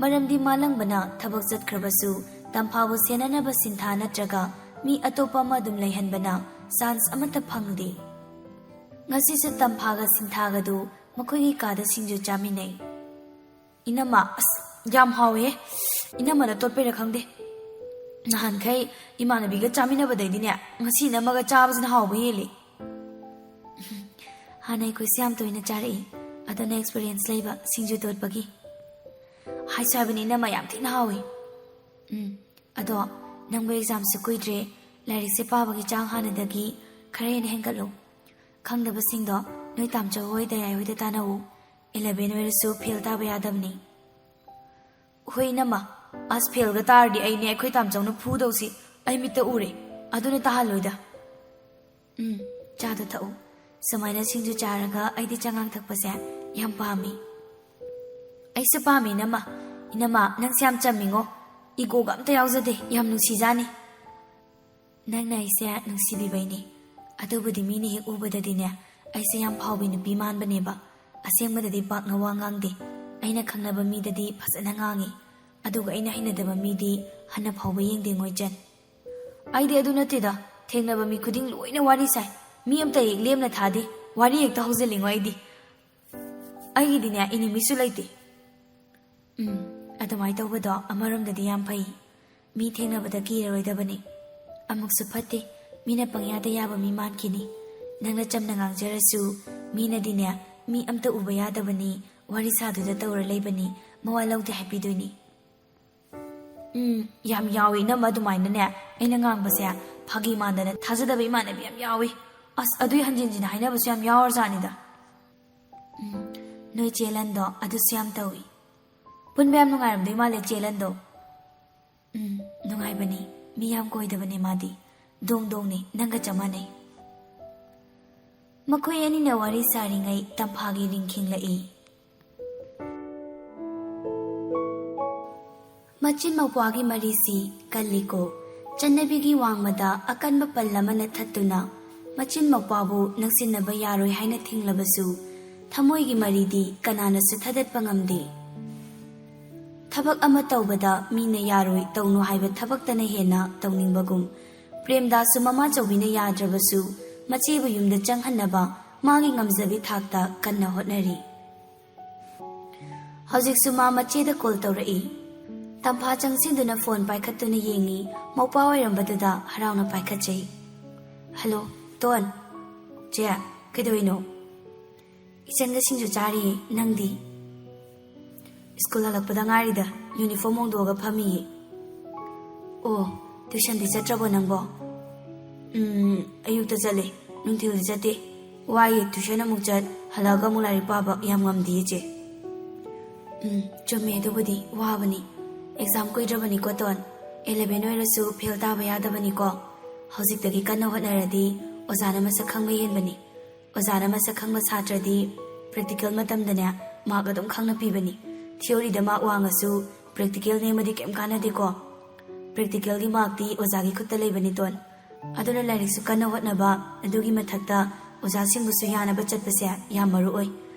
ꯃꯔꯝꯗꯤ ꯃꯥꯂꯪꯕꯅ ꯊꯕꯛ ꯆꯠꯈ꯭ꯔꯕꯁꯨ ꯇꯝꯐꯥꯕꯨ ꯁꯦꯟꯅꯅꯕ ꯁꯤꯟꯊꯥ ꯅꯠꯇ꯭ꯔꯒ ꯃꯤ ꯑꯇꯣꯞꯄ ꯑꯃ ꯑꯗꯨꯝ ꯂꯩꯍꯟꯕꯅ ꯆꯥꯟꯁ ꯑꯃꯠꯇ ꯐꯪꯗꯦ꯫ ꯉꯁꯤꯁꯨ ꯇꯝꯐꯥꯒ ꯁꯤꯟꯊꯥꯒꯗꯨ ꯃꯈꯣꯏꯒꯤ ꯀꯥꯗ ꯁꯤꯡꯖꯨ ꯆꯥꯃꯤꯟꯅꯩ꯫ "ꯏꯅꯝꯃ, ꯑꯁ, ꯌꯥꯝ ꯍꯥꯎꯋꯦ꯫ ꯏꯅꯝꯃꯅ ꯇꯣꯠꯄꯩꯔꯥ ꯈꯪꯗꯦ, ꯅꯍꯥꯟꯈꯩ ꯏꯃꯥꯟꯅꯕꯤꯒ ꯆꯥꯃꯤꯟꯅꯕꯗꯩꯗꯤꯅꯦ, ꯉꯁꯤ ꯏꯅꯝꯃꯒ ꯆꯥꯕꯁꯤꯅ ꯍꯥꯎꯕ ꯍꯦꯜꯂꯤ"꯫ "ꯍꯥꯟꯅ ꯑꯩꯈꯣꯏꯁꯦ ꯌꯥꯝ ꯇꯣꯏꯅ ꯆꯥꯔꯛꯏ, ꯑꯗꯨꯅ ꯑꯦꯛꯁꯄꯤꯔꯤꯌꯦꯟꯁ ꯂꯩꯕ ꯁꯤꯡꯖꯨ ꯇꯣꯠꯄꯒꯤ"꯫ "ꯍꯥꯏꯁꯨ ꯍꯥꯏꯕꯅꯤ ꯏꯅꯝꯃ, ꯌꯥꯝ ꯊꯤꯅ ꯍꯥꯎꯋꯤ"꯫ "ꯎꯝ, ꯑꯗꯣ ꯅꯪꯕꯨ ꯑꯦꯛꯖꯥꯝꯁꯨ ꯀꯨꯏꯗ꯭ꯔꯦ, ꯂꯥꯏꯔꯤꯛꯁꯦ ꯄꯥꯕꯒꯤ ꯆꯥꯡ ꯍꯥꯟꯅꯗꯒꯤ ꯈꯔ ꯍꯦꯟꯅ ꯍꯦꯟꯒꯠꯂꯨ꯫ ꯈꯪꯗꯕꯁꯤꯡꯗꯣ ꯅꯣꯏ ꯇꯥꯝꯆꯧ ꯍꯣꯏ, ꯗꯌꯥꯏ ꯍꯣꯏꯗ ꯇꯥꯟꯅꯧ꯫ ꯏꯂꯦꯚꯦꯟ ꯑꯣꯏꯔꯁꯨ ꯐꯦꯜ ꯇꯥꯕ ꯌꯥꯗꯕꯅꯤ"꯫ "ꯍꯣꯏ ꯏꯅꯝꯃ, ꯑꯁ, ꯐꯦꯜꯒ ꯇꯥꯔꯗꯤ ꯑꯩꯅꯦ ꯑꯩꯈꯣꯏ ꯇꯥꯝꯆꯧꯅ ꯐꯨꯗꯧꯁꯤ ꯑꯩ ꯃꯤꯠꯇ ꯎꯔꯦ, ꯑꯗꯨꯅ ꯇꯥꯍꯜꯂꯣꯏꯗ"꯫ "ꯎꯝ, ꯆꯥꯗꯣ ꯊꯛꯎ, ꯁꯨꯃꯥꯏꯅ ꯁꯤꯡꯖꯨ ꯆꯥꯔꯒ ꯑꯩꯗꯤ ꯆꯉꯥꯡ ꯊꯛꯄꯁꯦ ꯌꯥꯝ ꯄꯥꯝꯃꯤ꯫ ꯑꯩꯁꯨ ꯄꯥꯝꯃꯤ, ꯏꯅꯝꯃ꯫ ꯏꯅꯝꯃ, ꯅꯪꯁꯦ ꯌꯥꯝ ꯆꯝꯃꯤꯉꯣ꯫ Egoꯒ ꯑꯝꯇ ꯌꯥꯎꯖꯗꯦ, ꯌꯥꯝ ꯅꯨꯡꯁꯤꯖꯥꯅꯤ꯫ ꯅꯪꯅ ꯑꯩꯁꯦ ꯅꯨꯡꯁꯤꯕꯤꯕꯩꯅꯤ꯫ ꯑꯗꯨꯕꯨꯗꯤ ꯃꯤꯅ ꯍꯦꯛ ꯎꯕꯗꯗꯤꯅꯦ, ꯑꯩꯁꯦ ꯌꯥꯝ ꯐꯥꯎꯕꯤ ꯅꯨꯄꯤ ꯃꯥꯟꯕꯅꯦꯕ꯫ ꯑꯁꯦꯡꯕꯗꯗꯤ ꯄꯥꯛꯅ ꯋꯥ ꯉꯥꯡꯗꯦ꯫ ꯑꯩꯅ ꯈꯪꯅꯕ ꯃꯤꯗꯗꯤ ꯐꯖꯅ ꯉꯥꯡꯉꯤ꯫ ꯑꯗꯨꯒ ꯑꯩꯅ ꯍꯩꯅꯗꯕ ꯃꯤꯗꯤ ꯍꯟꯅ ꯐꯥꯎꯕ ꯌꯦꯡꯗꯦ, ꯉꯣꯏꯆꯟ꯫ ꯑꯩꯗꯤ ꯑꯗꯨ ꯅꯠꯇꯦꯗ, ꯊꯦꯡꯅꯕ ꯃꯤ ꯈꯨꯗꯤꯡ ꯂꯣꯏꯅ ꯋꯥꯔꯤ ꯁꯥꯏ꯫ ꯃꯤ ꯑꯝꯇ ꯍꯦꯛ ꯂꯦꯝꯅ ꯊꯥꯗꯦ, ꯋꯥꯔꯤ ꯍꯦꯛꯇ ꯍꯧꯖꯤꯜꯂꯤꯉꯣ ꯑꯩꯗꯤ꯫ ꯑꯩꯒꯤꯗꯤꯅꯦ, ꯏꯅꯤꯃꯤꯁꯨ ꯂꯩꯇꯦ꯫ ꯎꯝ, ꯑꯗꯨꯃꯥꯏꯅ ꯇꯧꯕꯗꯣ ꯑꯃꯔꯣꯝꯗꯗꯤ ꯌꯥꯝ ꯐꯩ꯫ ꯃꯤ ꯊꯦꯡꯅꯕꯗ ꯀꯤꯔꯔꯣꯏꯗꯕꯅꯤ꯫ ꯑꯃꯨꯛꯁꯨ ꯐꯠꯇꯦ, ꯃꯤꯅ ꯄꯪꯌꯥꯗ ꯌꯥꯕ ꯃꯤ ꯃꯥꯟꯈꯤꯅꯤ꯫ ꯅꯪꯅ ꯆꯝꯅ ꯉꯥꯡꯖꯔꯁꯨ, ꯃꯤꯅꯗꯤꯅꯦ, "ꯃꯤ ꯑꯝꯇ ꯎꯕ ꯌꯥꯗꯕꯅꯤ, ꯋꯥꯔꯤ ꯁꯥꯗꯨꯗ ꯇꯧꯔ ꯂꯩꯕꯅꯤ, ꯃꯋꯥ ꯂꯧꯗꯦ" ꯍꯥꯏꯕꯤꯗꯣꯏꯅꯤ꯫ ꯎꯝ, ꯌꯥꯝ ꯌꯥꯎꯏ ꯏꯅꯝꯃ ꯑꯗꯨꯃꯥꯏꯅꯅꯦ꯫ ꯑꯩꯅ ꯉꯥꯡꯕꯁꯦ ꯐꯥꯒꯤ ꯃꯥꯟꯗꯅ ꯊꯥꯖꯗꯕ ꯏꯃꯥꯟꯅꯕꯤ ꯌꯥꯝ ꯌꯥꯎꯏ꯫ ꯑꯁ, ꯑꯗꯨꯏ ꯍꯟꯖꯤꯟ ꯍꯟꯖꯤꯟ ꯍꯥꯏꯅꯕꯁꯨ ꯌꯥꯝ ꯌꯥꯎꯔꯖꯥꯠꯅꯤꯗ꯫ ꯎꯝ, ꯅꯣꯏ ꯆꯦ ꯂꯟꯗꯣ ꯑꯗꯨꯁꯨ ꯌꯥꯝ ꯇꯧꯏ꯫ ꯄꯨꯟꯕ ꯌꯥꯝ ꯅꯨꯡꯉꯥꯏꯔꯝꯗꯣꯏ ꯃꯥꯜꯂꯦ ꯆꯦ ꯂꯟꯗꯣ꯫ ꯎꯝ, ꯅꯨꯡꯉꯥꯏꯕꯅꯤ꯫ ꯃꯤ ꯌꯥꯝ ꯀꯣꯏꯗꯕꯅꯦ ꯃꯥꯗꯤ꯫ ꯗꯣꯡ ꯗꯣꯡꯅꯤ, ꯅꯪꯒ ꯆꯞ ꯃꯥꯟꯅꯩ꯫ ꯃꯈꯣꯏ ꯑꯅꯤꯅ ꯋꯥꯔꯤ ꯁꯥꯔꯤꯉꯩ ꯇꯝꯐꯥꯒꯤ ꯔꯤꯡ ꯈꯤꯡꯂꯛꯏ꯫ ꯃꯆꯤꯟ ꯃꯧꯄ꯭ꯋꯥꯒꯤ ꯃꯔꯤꯁꯤ ꯀꯜꯂꯤꯀꯣ꯫ ꯆꯠꯅꯕꯤꯒꯤ ꯋꯥꯡꯃꯗ ꯑꯀꯟꯕ ꯄꯜ ꯑꯃꯅ ꯊꯠꯇꯨꯅ ꯃꯆꯤꯟ ꯃꯧꯄ꯭ꯋꯥꯕꯨ ꯅꯛꯁꯤꯟꯅꯕ ꯌꯥꯔꯣꯏ ꯍꯥꯏꯅ ꯊꯤꯡꯂꯕꯁꯨ, ꯊꯃꯣꯏꯒꯤ ꯃꯔꯤꯗꯤ ꯀꯅꯥꯅꯁꯨ ꯊꯗꯠꯄ ꯉꯝꯗꯦ꯫ ꯊꯕꯛ ꯑꯃ ꯇꯧꯕꯗ ꯃꯤꯅ ꯌꯥꯔꯣꯏ ꯇꯧꯅꯨ ꯍꯥꯏꯕ ꯊꯕꯛꯇꯅ ꯍꯦꯟꯅ ꯇꯧꯅꯤꯡꯕꯒꯨꯝ, ꯄ꯭ꯔꯦꯝꯗꯥꯁꯁꯨ ꯃꯃꯥꯆꯧꯕꯤꯅ ꯌꯥꯗ꯭ꯔꯕꯁꯨ ꯃꯆꯦꯕꯨ ꯌꯨꯝꯗ ꯆꯪꯍꯟꯅꯕ ꯃꯥꯒꯤ ꯉꯝꯖꯕꯤ ꯊꯥꯛꯇ ꯀꯟꯅ ꯍꯣꯠꯅꯔꯤ꯫ ꯍꯧꯖꯤꯛꯁꯨ ꯃꯥ ꯃꯆꯦꯗ ꯀꯣꯜ ꯇꯧꯔꯛꯏ꯫ ꯇꯝꯐꯥ ꯆꯪꯁꯤꯟꯗꯨꯅ ꯐꯣꯟ ꯄꯥꯏꯈꯠꯇꯨꯅ ꯌꯦꯡꯉꯤ, ꯃꯧꯄ꯭ꯋꯥ ꯑꯣꯏꯔꯝꯕꯗꯨꯗ ꯍꯔꯥꯎꯅ ꯄꯥꯏꯈꯠꯆꯩ꯫ "Hello, tone. ꯆꯦ, ꯀꯩꯗꯧꯔꯤꯅꯣ?" "ꯏꯆꯟꯒ ꯁꯤꯡꯖꯨ ꯆꯥꯔꯤꯌꯦ, ꯅꯪꯗꯤ?" "ꯁ꯭ꯀꯨꯜ ꯍꯜꯂꯛꯄꯗ ꯉꯥꯏꯔꯤꯗ, ꯌꯨꯅꯤꯐꯣꯔꯝ ꯍꯣꯡꯗꯣꯛꯑꯒ ꯐꯝꯃꯤꯌꯦ꯫" "ꯑꯣ, ꯇ꯭ꯌꯨꯁꯟꯗꯤ ꯆꯠꯇ꯭ꯔꯕꯣ ꯅꯪꯕꯣ?" "ꯎꯝ, ꯑꯌꯨꯛꯇ ꯆꯠꯂꯦ, ꯅꯨꯡꯊꯤꯜꯗꯤ ꯆꯠꯇꯦ꯫ ꯋꯥꯏꯌꯦ, ꯇ꯭ꯌꯨꯁꯟ ꯑꯃꯨꯛ ꯆꯠ, ꯍꯜꯂꯛꯑꯒ ꯑꯃꯨꯛ ꯂꯥꯏꯔꯤꯛ ꯄꯥꯕ, ꯌꯥꯝ ꯉꯝꯗꯤꯌꯦ ꯆꯦ꯫" "ꯎꯝ, ꯆꯨꯝꯃꯦ, ꯑꯗꯨꯕꯨꯗꯤ ꯋꯥꯕꯅꯤ꯫ ꯑꯦꯛꯖꯥꯝ ꯀꯨꯏꯗ꯭ꯔꯕꯅꯤꯀꯣ ꯇꯣꯟ꯫ ꯑꯦꯂꯦꯚꯦꯟ ꯑꯣꯏꯔꯁꯨ ꯐꯦꯜ ꯇꯥꯕ ꯌꯥꯗꯕꯅꯤꯀꯣ꯫ ꯍꯧꯖꯤꯛꯇꯒꯤ ꯀꯟꯅ ꯍꯣꯠꯅꯔꯗꯤ ꯑꯣꯖꯥꯅ ꯃꯁꯛ ꯈꯪꯕ ꯍꯦꯟꯕꯅꯤ꯫ ꯑꯣꯖꯥꯅ ꯃꯁꯛ ꯈꯪꯕ ꯁꯥꯇ꯭ꯔꯗꯤ ꯄ꯭ꯔꯦꯛꯇꯤꯀꯦꯜ ꯃꯇꯝꯗꯅꯦ ꯃꯥꯔꯛ ꯑꯗꯨꯝ ꯈꯪꯅ ꯄꯤꯕꯅꯤ꯫ ꯊꯤꯑꯣꯔꯤꯗ ꯃꯥꯔꯛ ꯋꯥꯡꯉꯁꯨ ꯄ꯭ꯔꯦꯛꯇꯤꯀꯦꯜ ꯅꯦꯝꯃꯗꯤ ꯀꯩꯝ ꯀꯥꯟꯅꯗꯦꯀꯣ꯫ ꯄ꯭ꯔꯦꯛꯇꯤꯀꯦꯜꯒꯤ ꯃꯥꯔꯛꯇꯤ ꯑꯣꯖꯥꯒꯤ ꯈꯨꯠꯇ ꯂꯩꯕꯅꯤ ꯇꯣꯟ꯫ ꯑꯗꯨꯅ ꯂꯥꯏꯔꯤꯛꯁꯨ ꯀꯟꯅ ꯍꯣꯠꯅꯕ, ꯑꯗꯨꯒꯤ ꯃꯊꯛꯇ ꯑꯣꯖꯥꯁꯤꯡꯕꯨꯁꯨ ꯌꯥꯅꯕ ꯆꯠꯄꯁꯦ ꯌꯥꯝ ꯃꯔꯨ ꯑꯣꯏ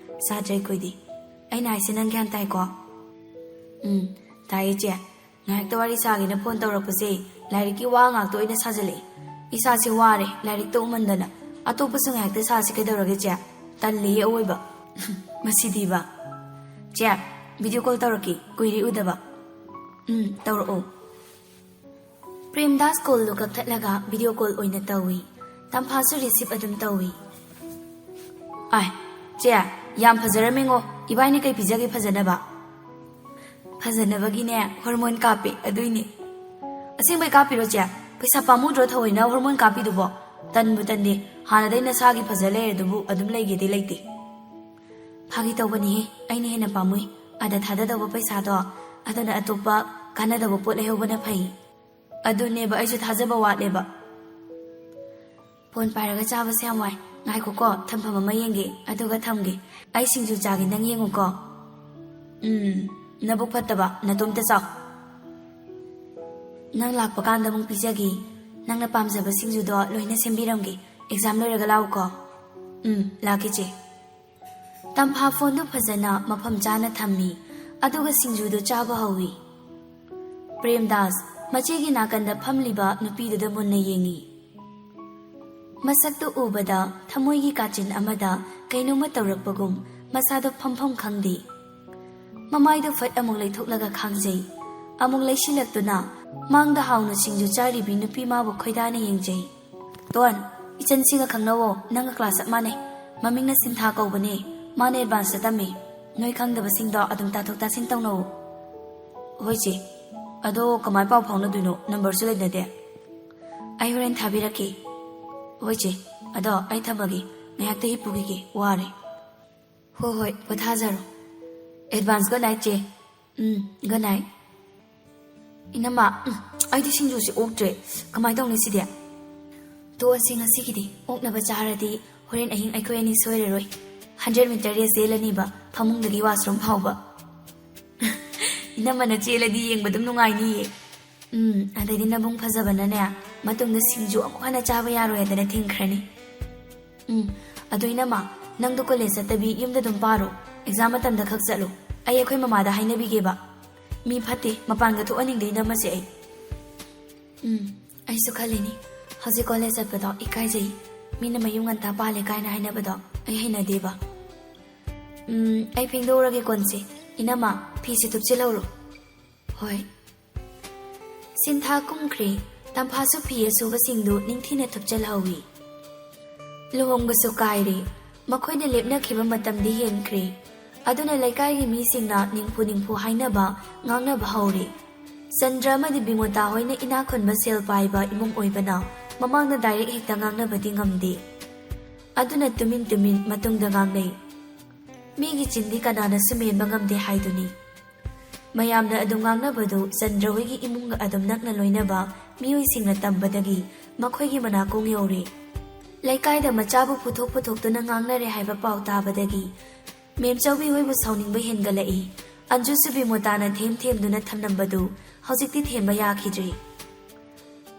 ꯁꯥꯇ꯭ꯔ ꯑꯩꯈꯣꯏꯗꯤ꯫ ꯑꯩꯅ ꯍꯥꯏꯁꯦ ꯅꯪ ꯒ꯭ꯌꯥꯟ ꯇꯥꯏꯀꯣ? ꯎꯝ, ꯇꯥꯏꯌꯦ ꯆꯦ꯫ ꯉꯥꯏꯍꯥꯛꯇ ꯋꯥꯔꯤ ꯁꯥꯒꯦꯅ ꯐꯣꯟ ꯇꯧꯔꯛꯄꯁꯦ ꯂꯥꯏꯔꯤꯛꯀꯤ ꯋꯥ ꯉꯥꯛꯇ ꯑꯣꯏꯅ ꯁꯥꯖꯜꯂꯛꯑꯦ꯫ ꯏꯁꯥꯁꯦ ꯋꯥꯔꯦ ꯂꯥꯏꯔꯤꯛꯇ ꯎꯃꯟꯗꯅ꯫ ꯑꯇꯣꯞꯄꯁꯨ ꯉꯥꯏꯍꯥꯛꯇ ꯁꯥꯁꯤ ꯀꯩꯗꯧꯔꯒꯦ ꯆꯦ? ꯇꯜꯂꯦꯍꯦ ꯑꯑꯣꯏꯕ꯫ ꯃꯁꯤꯗꯤꯕ꯫ ꯆꯦ, ꯚꯤꯗꯤꯑꯣ ꯀꯣꯜ ꯇꯧꯔꯛꯀꯦ, ꯀꯨꯏꯔꯦ ꯎꯗꯕ꯫ ꯎꯝ, ꯇꯧꯔꯛꯑꯣ꯫ ꯄ꯭ꯔꯦꯝꯗꯥꯁ ꯀꯣꯜꯗꯨ ꯀꯛꯊꯠꯂꯒ ꯚꯤꯗꯤꯑꯣ ꯀꯣꯜ ꯑꯣꯏꯅ ꯇꯧꯏ꯫ ꯇꯝꯐꯥꯁꯨ ꯔꯤꯁꯤꯞ ꯑꯗꯨꯝ ꯇꯧꯏ꯫ ꯑꯥꯏ, ꯆꯦ, ꯌꯥꯝ ꯐꯖꯔꯝꯃꯦꯉꯣ꯫ ꯏꯕꯥꯏꯅꯤ ꯀꯩ ꯄꯤꯖꯒꯦ ꯐꯖꯅꯕ? ꯐꯖꯅꯕꯒꯤꯅꯦ ꯍꯣꯔꯃꯣꯟ ꯀꯥꯞꯄꯦ, ꯑꯗꯨꯏꯅꯦ꯫ ꯑꯁꯦꯡꯕꯩ ꯀꯥꯞꯄꯤꯔꯣ ꯆꯦ? ꯄꯩꯁꯥ ꯄꯥꯝꯃꯨꯗ꯭ꯔꯣ ꯊꯑꯣꯏꯅ ꯍꯣꯔꯃꯣꯟ ꯀꯥꯞꯄꯤꯗꯨꯕꯣ? ꯇꯟꯕꯨ ꯇꯟꯗꯦ, ꯍꯥꯟꯅꯗꯩ ꯅꯁꯥꯒꯤ ꯐꯖ ꯂꯩꯔꯗꯨꯕꯨ ꯑꯗꯨꯝ ꯂꯩꯒꯦꯗꯤ ꯂꯩꯇꯦ꯫ ꯐꯥꯒꯤ ꯇꯧꯕꯅꯤꯍꯦ, ꯑꯩꯅ ꯍꯦꯟꯅ ꯄꯥꯝꯃꯨꯏ꯫ ꯑꯗ ꯊꯥꯗꯗꯧꯕ ꯄꯩꯁꯥꯗꯣ ꯑꯗꯨꯅ ꯑꯇꯣꯞꯄ ꯀꯥꯟꯅꯗꯕ ꯄꯣꯠ ꯂꯩꯍꯧꯕꯅ ꯐꯩ꯫ ꯑꯗꯨꯅꯦꯕ ꯑꯩꯁꯨ ꯊꯥꯖꯕ ꯋꯥꯠꯂꯦꯕ꯫ ꯐꯣꯟ ꯄꯥꯏꯔꯒ ꯆꯥꯕꯁꯦ ꯌꯥꯝ ꯋꯥꯏ꯫ ꯉꯥꯏꯈꯣꯀꯣ, ꯊꯝꯐꯝ ꯑꯃ ꯌꯦꯡꯒꯦ, ꯑꯗꯨꯒ ꯊꯝꯒꯦ꯫ ꯑꯩ ꯁꯤꯡꯖꯨ ꯆꯥꯒꯦ, ꯅꯪ ꯌꯦꯡꯉꯨꯀꯣ꯫ ꯎꯝ, ꯅꯕꯨꯛ ꯐꯠꯇꯕ, ꯅꯇꯣꯝꯇ ꯆꯥꯎ꯫ ꯅꯪ ꯂꯥꯛꯄ ꯀꯥꯟꯗ ꯑꯃꯨꯛ ꯄꯤꯖꯒꯦ꯫ ꯅꯪꯅ ꯄꯥꯝꯖꯕ ꯁꯤꯡꯖꯨꯗꯣ ꯂꯣꯏꯅ ꯁꯦꯝꯕꯤꯔꯝꯒꯦ꯫ ꯑꯦꯛꯖꯥꯝ ꯂꯣꯏꯔꯒ ꯂꯥꯛꯎꯀꯣ꯫ ꯎꯝ, ꯂꯥꯛꯀꯦ ꯆꯦ꯫ ꯇꯝꯐꯥ ꯐꯣꯟꯗꯨ ꯐꯖꯅ ꯃꯐꯝ ꯆꯥꯅ ꯊꯝꯃꯤ, ꯑꯗꯨꯒ ꯁꯤꯡꯖꯨꯗꯨ ꯆꯥꯕ ꯍꯧꯏ꯫ ꯄ꯭ꯔꯦꯝꯗꯥꯁ ꯃꯆꯦꯒꯤ ꯅꯥꯀꯟꯗ ꯐꯝꯂꯤꯕ ꯅꯨꯄꯤꯗꯨꯗ ꯃꯨꯟꯅ ꯌꯦꯡꯏ꯫ ꯃꯁꯛꯇꯨ ꯎꯕꯗ ꯊꯃꯣꯏꯒꯤ ꯀꯥꯆꯤꯟ ꯑꯃꯗ ꯀꯩꯅꯣꯝꯃ ꯇꯧꯔꯛꯄꯒꯨꯝ ꯃꯁꯥꯗꯣ ꯐꯝꯐꯝ ꯈꯪꯗꯦ꯫ ꯃꯃꯥꯏꯗꯨ ꯐꯠ ꯑꯃꯨꯛ ꯂꯩꯊꯣꯛꯂꯒ ꯈꯥꯡꯖꯩ꯫ ꯑꯃꯨꯛ ꯂꯩꯁꯤꯜꯂꯛꯇꯨꯅ ꯃꯥꯡꯗ ꯍꯥꯎꯅ ꯁꯤꯡꯖꯨ ꯆꯥꯔꯤꯕꯤ ꯅꯨꯄꯤ ꯃꯥꯕꯨ ꯈꯣꯏꯗꯥꯅ ꯌꯦꯡꯖꯩ꯫ ꯇꯣꯟ, ꯏꯆꯟꯁꯤꯡꯒ ꯈꯪꯅꯧꯋꯣ, ꯅꯪꯒ ꯀ꯭ꯂꯥꯁ ꯆꯞ ꯃꯥꯟꯅꯩ꯫ ꯃꯃꯤꯡꯅ ꯁꯤꯟꯊꯥ ꯀꯧꯕꯅꯦ꯫ ꯃꯥꯅ ꯑꯦꯗꯚꯥꯟꯁꯇ ꯇꯝꯃꯤ꯫ ꯅꯣꯏ ꯈꯪꯗꯕꯁꯤꯡꯗꯣ ꯑꯗꯨꯝ ꯇꯥꯊꯣꯛ ꯇꯥꯁꯤꯟ ꯇꯧꯅꯧꯋꯣ꯫ ꯍꯣꯏ ꯆꯦ꯫ ꯑꯗꯣ ꯀꯃꯥꯏ ꯄꯥꯎ ꯐꯥꯎꯅꯗꯣꯏꯅꯣ? ꯅꯝꯕꯔꯁꯨ ꯂꯩꯅꯗꯦ꯫ ꯑꯩ ꯍꯣꯔꯦꯟ ꯊꯥꯕꯤꯔꯛꯀꯦ꯫ ꯍꯣꯏ ꯆꯦ꯫ ꯑꯗꯣ ꯑꯩ ꯊꯝꯃꯒꯦ꯫ ꯉꯥꯏꯍꯥꯛꯇ ꯍꯤꯞꯄꯨꯈꯤꯒꯦ꯫ ꯋꯥꯔꯦ꯫ ꯍꯣꯏ ꯍꯣꯏ, ꯄꯣꯊꯥꯖꯔꯣ꯫ ꯑꯦꯗꯚꯥꯟꯁ ꯒꯨꯗ ꯅꯥꯏꯠ ꯆꯦ꯫ ꯎꯝ, ꯒꯨꯗ ꯅꯥꯏꯠ꯫ ꯏꯅꯝꯃ, ꯎꯝ, ꯑꯩꯗꯤ ꯁꯤꯡꯖꯨꯁꯦ ꯑꯣꯛꯇ꯭ꯔꯦ꯫ ꯀꯃꯥꯏ ꯇꯧꯅꯤ ꯁꯤꯗꯤ? ꯇꯣꯛꯑꯁꯤ ꯉꯁꯤꯒꯤꯗꯤ꯫ ꯑꯣꯛꯅꯕ ꯆꯥꯔꯗꯤ ꯍꯣꯔꯦꯟ ꯑꯍꯤꯡ ꯑꯩꯈꯣꯏ ꯑꯅꯤ ꯁꯣꯏꯔꯔꯣꯏ꯫ ꯍꯟꯗ꯭ꯔꯦꯠ ꯃꯤꯇꯔ ꯔꯦꯁ ꯆꯦꯜꯂꯅꯤꯕ, ꯐꯃꯨꯡꯗꯒꯤ ꯋꯥꯁꯔꯨꯝ ꯐꯥꯎꯕ꯫ ꯏꯅꯝꯃꯅ ꯆꯦꯜꯂꯗꯤ ꯌꯦꯡꯕ ꯑꯗꯨꯝ ꯅꯨꯡꯉꯥꯏꯅꯤꯌꯦ꯫ ꯎꯝ, ꯑꯗꯩꯗꯤ ꯅꯕꯨꯡ ꯐꯖꯕꯅꯅꯦ, ꯃꯇꯨꯡꯗ ꯁꯤꯡꯖꯨ ꯑꯃꯨꯛ ꯍꯟꯅ ꯆꯥꯕ ꯌꯥꯔꯣꯏ ꯍꯥꯏꯗꯅ ꯊꯤꯡꯈ꯭ꯔꯅꯤ꯫ ꯎꯝ, ꯑꯗꯣ ꯏꯅꯝꯃ, ꯅꯪꯗꯣ ꯀꯣꯂꯦꯖ ꯆꯠꯇꯕꯤ ꯌꯨꯝꯗ ꯑꯗꯨꯝ ꯄꯥꯔꯣ꯫ ꯑꯦꯛꯖꯥꯝ ꯃꯇꯝꯗ ꯈꯛ ꯆꯠꯂꯨ꯫ ꯑꯩ ꯑꯩꯈꯣꯏ ꯃꯃꯥꯗ ꯍꯥꯏꯅꯕꯤꯒꯦꯕ꯫ ꯃꯤ ꯐꯠꯇꯦ, ꯃꯄꯥꯟꯒ ꯊꯣꯛꯍꯟꯅꯤꯡꯗꯦ ꯏꯅꯝꯃꯁꯦ ꯑꯩ꯫ ꯎꯝ, ꯑꯩꯁꯨ ꯈꯜꯂꯤꯅꯤ꯫ ꯍꯧꯖꯤꯛ ꯀꯣꯂꯦꯖ ꯆꯠꯄꯗꯣ ꯏꯀꯥꯏꯖꯩ꯫ ꯃꯤꯅ ꯃꯌꯨꯝ ꯉꯟꯇꯥ ꯄꯥꯜꯂꯦ ꯀꯥꯏꯅ ꯍꯥꯏꯅꯕꯗꯣ ꯑꯩ ꯍꯩꯅꯗꯦꯕ꯫ ꯎꯝ, ꯑꯩ ꯐꯦꯡꯗꯣꯛꯎꯔꯒꯦ ꯀꯣꯟꯁꯦ꯫ ꯏꯅꯝꯃ, ꯐꯤꯁꯦ ꯊꯨꯞꯆꯤꯜꯍꯧꯔꯣ꯫ ꯍꯣꯏ꯫ ꯁꯤꯟꯊꯥ ꯀꯨꯝꯈ꯭ꯔꯦ꯫ ꯇꯝꯐꯥꯁꯨ ꯐꯤ ꯑꯁꯨꯕꯁꯤꯡꯗꯨ ꯅꯤꯡꯊꯤꯅ ꯊꯨꯞꯆꯜꯍꯧꯏ꯫ ꯂꯨꯍꯣꯡꯕꯁꯨ ꯀꯥꯏꯔꯦ꯫ ꯃꯈꯣꯏꯅ ꯂꯦꯞꯅꯈꯤꯕ ꯃꯇꯝꯗꯤ ꯍꯦꯟꯈ꯭ꯔꯦ꯫ ꯑꯗꯨꯅ ꯂꯩꯀꯥꯏꯒꯤ ꯃꯤꯁꯤꯡꯅ ꯅꯤꯡꯐꯨ ꯅꯤꯡꯐꯨ ꯍꯥꯏꯅꯕ, ꯉꯥꯡꯅꯕ ꯍꯧꯔꯦ꯫ ꯆꯟꯗ꯭ꯔ ꯑꯃꯗꯤ ꯕꯤꯃꯣꯇꯥ ꯍꯣꯏꯅ ꯏꯅꯥꯛ ꯈꯨꯟꯕ, ꯁꯦꯜ ꯄꯥꯏꯕ ꯏꯃꯨꯡ ꯑꯣꯏꯕꯅ ꯃꯃꯥꯡꯗ ꯗꯥꯏꯔꯦꯛ ꯍꯦꯛꯇ ꯉꯥꯡꯅꯕꯗꯤ ꯉꯝꯗꯦ꯫ ꯑꯗꯨꯅ ꯇꯨꯃꯤꯟ ꯇꯨꯃꯤꯟ ꯃꯇꯨꯡꯗ ꯉꯥꯡꯅꯩ꯫ ꯃꯤꯒꯤ ꯆꯤꯟꯗꯤ ꯀꯅꯥꯅꯁꯨ ꯃꯦꯟꯕ ꯉꯝꯗꯦ ꯍꯥꯏꯗꯨꯅꯤ꯫ ꯃꯌꯥꯝꯅ ꯑꯗꯨꯝ ꯉꯥꯡꯅꯕꯗꯨ ꯆꯟꯗ꯭ꯔ ꯍꯣꯏꯒꯤ ꯏꯃꯨꯡꯒ ꯑꯗꯨꯝ ꯅꯛꯅ ꯂꯣꯏꯅꯕ ꯃꯤꯑꯣꯏꯁꯤꯡꯅ ꯇꯝꯕꯗꯒꯤ ꯃꯈꯣꯏꯒꯤ ꯃꯅꯥꯀꯣꯡ ꯌꯧꯔꯦ꯫ ꯂꯩꯀꯥꯏꯗ ꯃꯆꯥꯕꯨ ꯄꯨꯊꯣꯛ ꯄꯨꯊꯣꯛꯇꯨꯅ ꯉꯥꯡꯅꯔꯦ ꯍꯥꯏꯕ ꯄꯥꯎ ꯇꯥꯕꯗꯒꯤ ꯃꯦꯝꯆꯧꯕꯤ ꯍꯣꯏꯕꯨ ꯁꯥꯎꯅꯤꯡꯕ ꯍꯦꯟꯒꯠꯂꯛꯏ꯫ ꯑꯟꯖꯨꯁꯨ ꯕꯤꯃꯣꯇꯥꯅ ꯊꯦꯝ ꯊꯦꯝꯗꯨꯅ ꯊꯝꯂꯝꯕꯗꯨ ꯍꯧꯖꯤꯛꯇꯤ ꯊꯦꯝꯕ ꯌꯥꯈꯤꯗ꯭ꯔꯦ꯫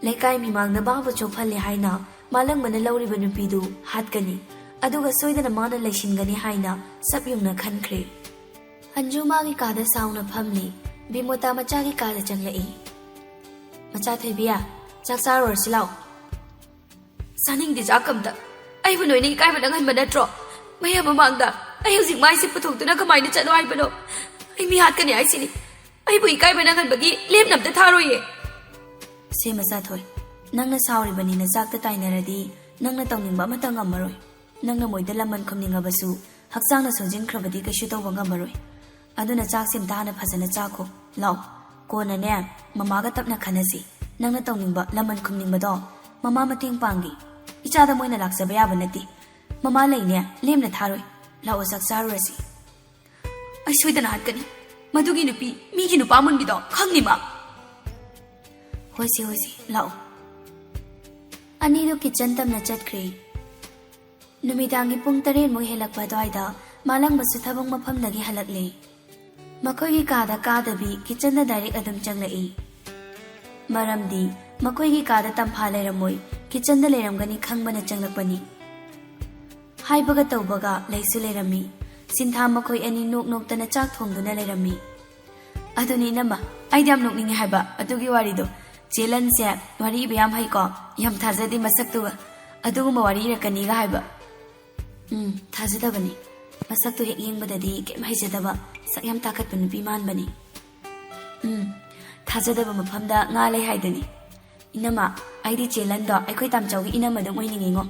ꯂꯩꯀꯥꯏ ꯃꯤꯃꯥꯡꯗ ꯃꯥꯕꯨ ꯆꯣꯞꯍꯜꯂꯦ ꯍꯥꯏꯅ ꯃꯥꯂꯪꯕꯅ ꯂꯧꯔꯤꯕ ꯅꯨꯄꯤꯗꯨ ꯍꯥꯠꯀꯅꯤ, ꯑꯗꯨꯒ ꯁꯣꯏꯗꯅ ꯃꯥꯅ ꯂꯩꯁꯤꯟꯒꯅꯤ ꯍꯥꯏꯅ ꯁꯛ ꯌꯨꯡꯅ ꯈꯟꯈ꯭ꯔꯦ꯫ ꯑꯟꯖꯨ ꯃꯥꯒꯤ ꯀꯥꯗ ꯁꯥꯎꯅ ꯐꯝꯂꯤ꯫ ꯕꯤꯃꯣꯇꯥ ꯃꯆꯥꯒꯤ ꯀꯥꯗ ꯆꯪꯂꯛꯏ꯫ "ꯃꯆꯥ ꯊꯣꯏꯕꯤ, ꯆꯥꯛ ꯆꯥꯔꯨꯔꯁꯤ ꯂꯥꯛꯑꯣ꯫" "ꯆꯥꯅꯤꯡꯗꯦ ꯆꯥꯛ ꯑꯝꯇ꯫ ꯑꯩꯕꯨ ꯅꯣꯏꯅ ꯏꯀꯥꯏꯕ ꯅꯪꯍꯟꯕ ꯅꯠꯇ꯭ꯔꯣ? ꯃꯌꯥꯝ ꯃꯃꯥꯡꯗ ꯑꯩ ꯍꯧꯖꯤꯛ ꯃꯥꯏꯁꯦ ꯄꯨꯊꯣꯛꯇꯨꯅ ꯀꯃꯥꯏꯅ ꯆꯠꯂꯣ ꯍꯥꯏꯕꯅꯣ? ꯑꯩ ꯃꯤ ꯍꯥꯠꯀꯅꯤ ꯍꯥꯏꯁꯤꯅꯤ꯫ ꯑꯩꯕꯨ ꯏꯀꯥꯏꯕ ꯅꯪꯍꯟꯕꯒꯤ ꯂꯦꯝꯅ ꯑꯝꯇ ꯊꯥꯔꯣꯏꯌꯦ꯫" "ꯁꯦ ꯃꯆꯥ ꯊꯣꯏ, ꯅꯪꯅ ꯁꯥꯎꯔꯤꯕꯅꯤꯅ ꯆꯥꯛꯇ ꯇꯥꯏꯅꯔꯗꯤ ꯅꯪꯅ ꯇꯧꯅꯤꯡꯕ ꯑꯃꯠꯇ ꯉꯝꯃꯔꯣꯏ꯫ ꯅꯪꯅ ꯃꯣꯏꯗ ꯂꯃꯟ ꯈꯨꯝꯅꯤꯡꯉꯕꯁꯨ ꯍꯛꯆꯥꯡꯅ ꯁꯣꯟꯖꯤꯟꯈ꯭ꯔꯕꯗꯤ ꯀꯩꯁꯨ ꯇꯧꯕ ꯉꯝꯃꯔꯣꯏ꯫ ꯑꯗꯨꯅ ꯆꯥꯛꯁꯦ ꯑꯝꯇ ꯍꯥꯟꯅ ꯐꯖꯅ ꯆꯥꯈꯣ꯫ ꯂꯥꯛꯑꯣ, ꯀꯣꯟꯅꯅꯦ ꯃꯃꯥꯒ ꯇꯞꯅ ꯈꯟꯅꯁꯤ꯫ ꯅꯪꯅ ꯇꯧꯅꯤꯡꯕ ꯂꯃꯟ ꯈꯨꯝꯅꯤꯡꯕꯗꯣ ꯃꯃꯥ ꯃꯇꯦꯡ ꯄꯥꯡꯒꯦ꯫ ꯏꯆꯥꯗ ꯃꯣꯏꯅ ꯂꯥꯛꯆꯕ ꯌꯥꯕ ꯅꯠꯇꯦ꯫ ꯃꯃꯥ ꯂꯩꯅꯦ, ꯂꯦꯝꯅ ꯊꯥꯔꯣꯏ꯫ ꯂꯥꯛꯑꯣ, ꯆꯥꯛ ꯆꯥꯔꯨꯔꯁꯤ꯫" "ꯑꯩ ꯁꯣꯏꯗꯅ ꯍꯥꯠꯀꯅꯤ꯫ ꯃꯗꯨꯒꯤ ꯅꯨꯄꯤ, ꯃꯤꯒꯤ ꯅꯨꯄꯥ ꯃꯨꯟꯕꯤꯗꯣ ꯈꯪꯅꯤ ꯃꯥ꯫" "ꯍꯣꯏꯁꯦ, ꯍꯣꯏꯁꯦ, ꯂꯥꯛꯑꯣ꯫" ꯑꯅꯤꯗꯨ ꯀꯤꯠꯆꯟ ꯇꯝꯅ ꯆꯠꯈ꯭ꯔꯦ꯫ ꯅꯨꯃꯤꯗꯥꯡꯒꯤ ꯄꯨꯡ ꯇꯔꯦꯠꯃꯨꯛ ꯍꯦꯜꯂꯛꯄ ꯑꯗꯨꯋꯥꯏꯗ ꯃꯥꯂꯪꯕꯁꯨ ꯊꯕꯛ ꯃꯐꯝꯗꯒꯤ ꯍꯜꯂꯛꯂꯦ꯫ ꯃꯈꯣꯏꯒꯤ ꯀꯥꯗ ꯀꯥꯗꯕꯤ ꯀꯤꯆꯟꯗ ꯗꯥꯏꯔꯦꯛ ꯑꯗꯨꯝ ꯆꯪꯂꯛꯏ꯫ ꯃꯔꯝꯗꯤ ꯃꯈꯣꯏꯒꯤ ꯀꯥꯗ ꯇꯝꯐꯥ ꯂꯩꯔꯝꯃꯣꯏ, ꯀꯤꯆꯟꯗ ꯂꯩꯔꯝꯒꯅꯤ ꯈꯪꯕꯅ ꯆꯪꯂꯛꯄꯅꯤ꯫ ꯍꯥꯏꯕꯒ ꯇꯧꯕꯒ ꯂꯩꯁꯨ ꯂꯩꯔꯝꯃꯤ꯫ ꯁꯤꯟꯊꯥ ꯃꯈꯣꯏ ꯑꯅꯤ ꯅꯣꯛ ꯅꯣꯛꯇꯅ ꯆꯥꯛ ꯊꯣꯡꯗꯨꯅ ꯂꯩꯔꯝꯃꯤ꯫ ꯑꯗꯨꯅꯤ ꯏꯅꯝꯃ, ꯑꯩꯗꯤ ꯌꯥꯝ ꯅꯣꯛꯅꯤꯡꯉꯦ ꯍꯥꯏꯕ ꯑꯗꯨꯒꯤ ꯋꯥꯔꯤꯗꯣ꯫ ꯆꯦ ꯂꯟꯁꯦ ꯋꯥꯔꯤ ꯏꯕ ꯌꯥꯝ ꯍꯩꯀꯣ, ꯌꯥꯝ ꯊꯥꯖꯗꯦ ꯃꯁꯛꯇꯨꯒ꯫ ꯑꯗꯨꯒꯨꯝꯕ ꯋꯥꯔꯤ ꯏꯔꯛꯀꯅꯤꯒ ꯍꯥꯏꯕ꯫ ꯎꯝ, ꯊꯥꯖꯗꯕꯅꯤ꯫ ꯃꯁꯛꯇꯨ ꯍꯦꯛ ꯌꯦꯡꯕꯗꯗꯤ ꯀꯩꯝ ꯍꯩꯖꯗꯕ, ꯁꯛ ꯌꯥꯝ ꯇꯥꯈꯠꯄ ꯅꯨꯄꯤ ꯃꯥꯟꯕꯅꯤ꯫ ꯎꯝ, ꯊꯥꯖꯗꯕ ꯃꯐꯝꯗ ꯉꯥ ꯂꯩ ꯍꯥꯏꯗꯨꯅꯤ꯫ ꯏꯅꯝꯃ, ꯑꯩꯗꯤ ꯆꯦ ꯂꯟꯗꯣ ꯑꯩꯈꯣꯏ ꯇꯥꯝꯆꯧꯒꯤ ꯏꯅꯝꯃꯗꯧ ꯑꯣꯏꯅꯤꯡꯉꯤꯉꯣ꯫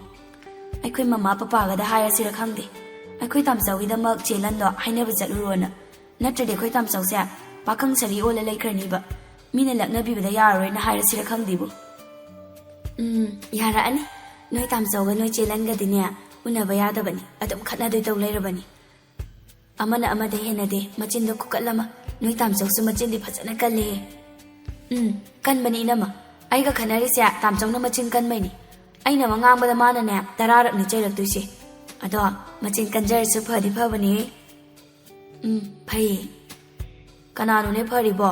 ꯑꯩꯈꯣꯏ ꯃꯃꯥ ꯄꯄꯥꯒꯗ ꯍꯥꯏꯔꯁꯤꯔ ꯈꯪꯗꯦ꯫ ꯑꯩꯈꯣꯏ ꯇꯥꯝꯆꯧꯒꯤꯗꯃꯛ ꯆꯦ ꯂꯟꯗꯣ ꯍꯥꯏꯅꯕ ꯆꯠꯂꯨꯔꯣꯅ꯫ ꯅꯠꯇ꯭ꯔꯗꯤ ꯑꯩꯈꯣꯏ ꯇꯥꯝꯆꯧꯁꯦ ꯄꯥꯈꯪ ꯁꯥꯔꯤ ꯑꯣꯜꯂ ꯂꯩꯈ꯭ꯔꯅꯤꯕ꯫ ꯃꯤꯅ ꯂꯛꯅꯕꯤꯕꯗ ꯌꯥꯔꯔꯣꯏꯅ ꯍꯥꯏꯔꯁꯤꯔ ꯈꯪꯗꯦꯕꯨ꯫ ꯎꯝ, ꯌꯥꯔꯛꯑꯅꯤ꯫ ꯅꯣꯏ ꯇꯥꯝꯆꯧꯒ ꯅꯣꯏ ꯆꯦ ꯂꯟꯒꯗꯤꯅꯦ ꯎꯅꯕ ꯌꯥꯗꯕꯅꯤ꯫ ꯑꯗꯨꯝ ꯈꯠꯅꯗꯣꯏ ꯇꯧ ꯂꯩꯔꯕꯅꯤ꯫ ꯑꯃꯅ ꯑꯃꯗ ꯍꯦꯟꯅꯗꯦ, ꯃꯆꯤꯟꯗꯣ ꯈꯨꯀꯠ ꯑꯃ꯫ ꯅꯣꯏ ꯇꯥꯝꯆꯧꯁꯨ ꯃꯆꯤꯟꯗꯤ ꯐꯖꯅ ꯀꯜꯂꯦꯍꯦ꯫ ꯎꯝ, ꯀꯟꯕꯅꯤ ꯏꯅꯝꯃ꯫ ꯑꯩꯒ ꯈꯟꯅꯔꯤꯁꯦ ꯇꯥꯝꯆꯧꯅ ꯃꯆꯤꯟ ꯀꯟꯕꯩꯅꯤ꯫ ꯑꯩꯅ ꯑꯃ ꯉꯥꯡꯕꯗ ꯃꯥꯅꯅꯦ ꯇꯔꯥꯔꯛꯅꯤ ꯆꯩꯔꯛꯇꯣꯏꯁꯦ꯫ ꯑꯗꯣ ꯃꯆꯤꯟ ꯀꯟꯖꯔꯁꯨ ꯐꯗꯤ ꯐꯕꯅꯦ꯫ ꯎꯝ, ꯐꯩꯌꯦ꯫ ꯀꯅꯥꯅꯣꯅꯦ ꯐꯔꯤꯕꯣ?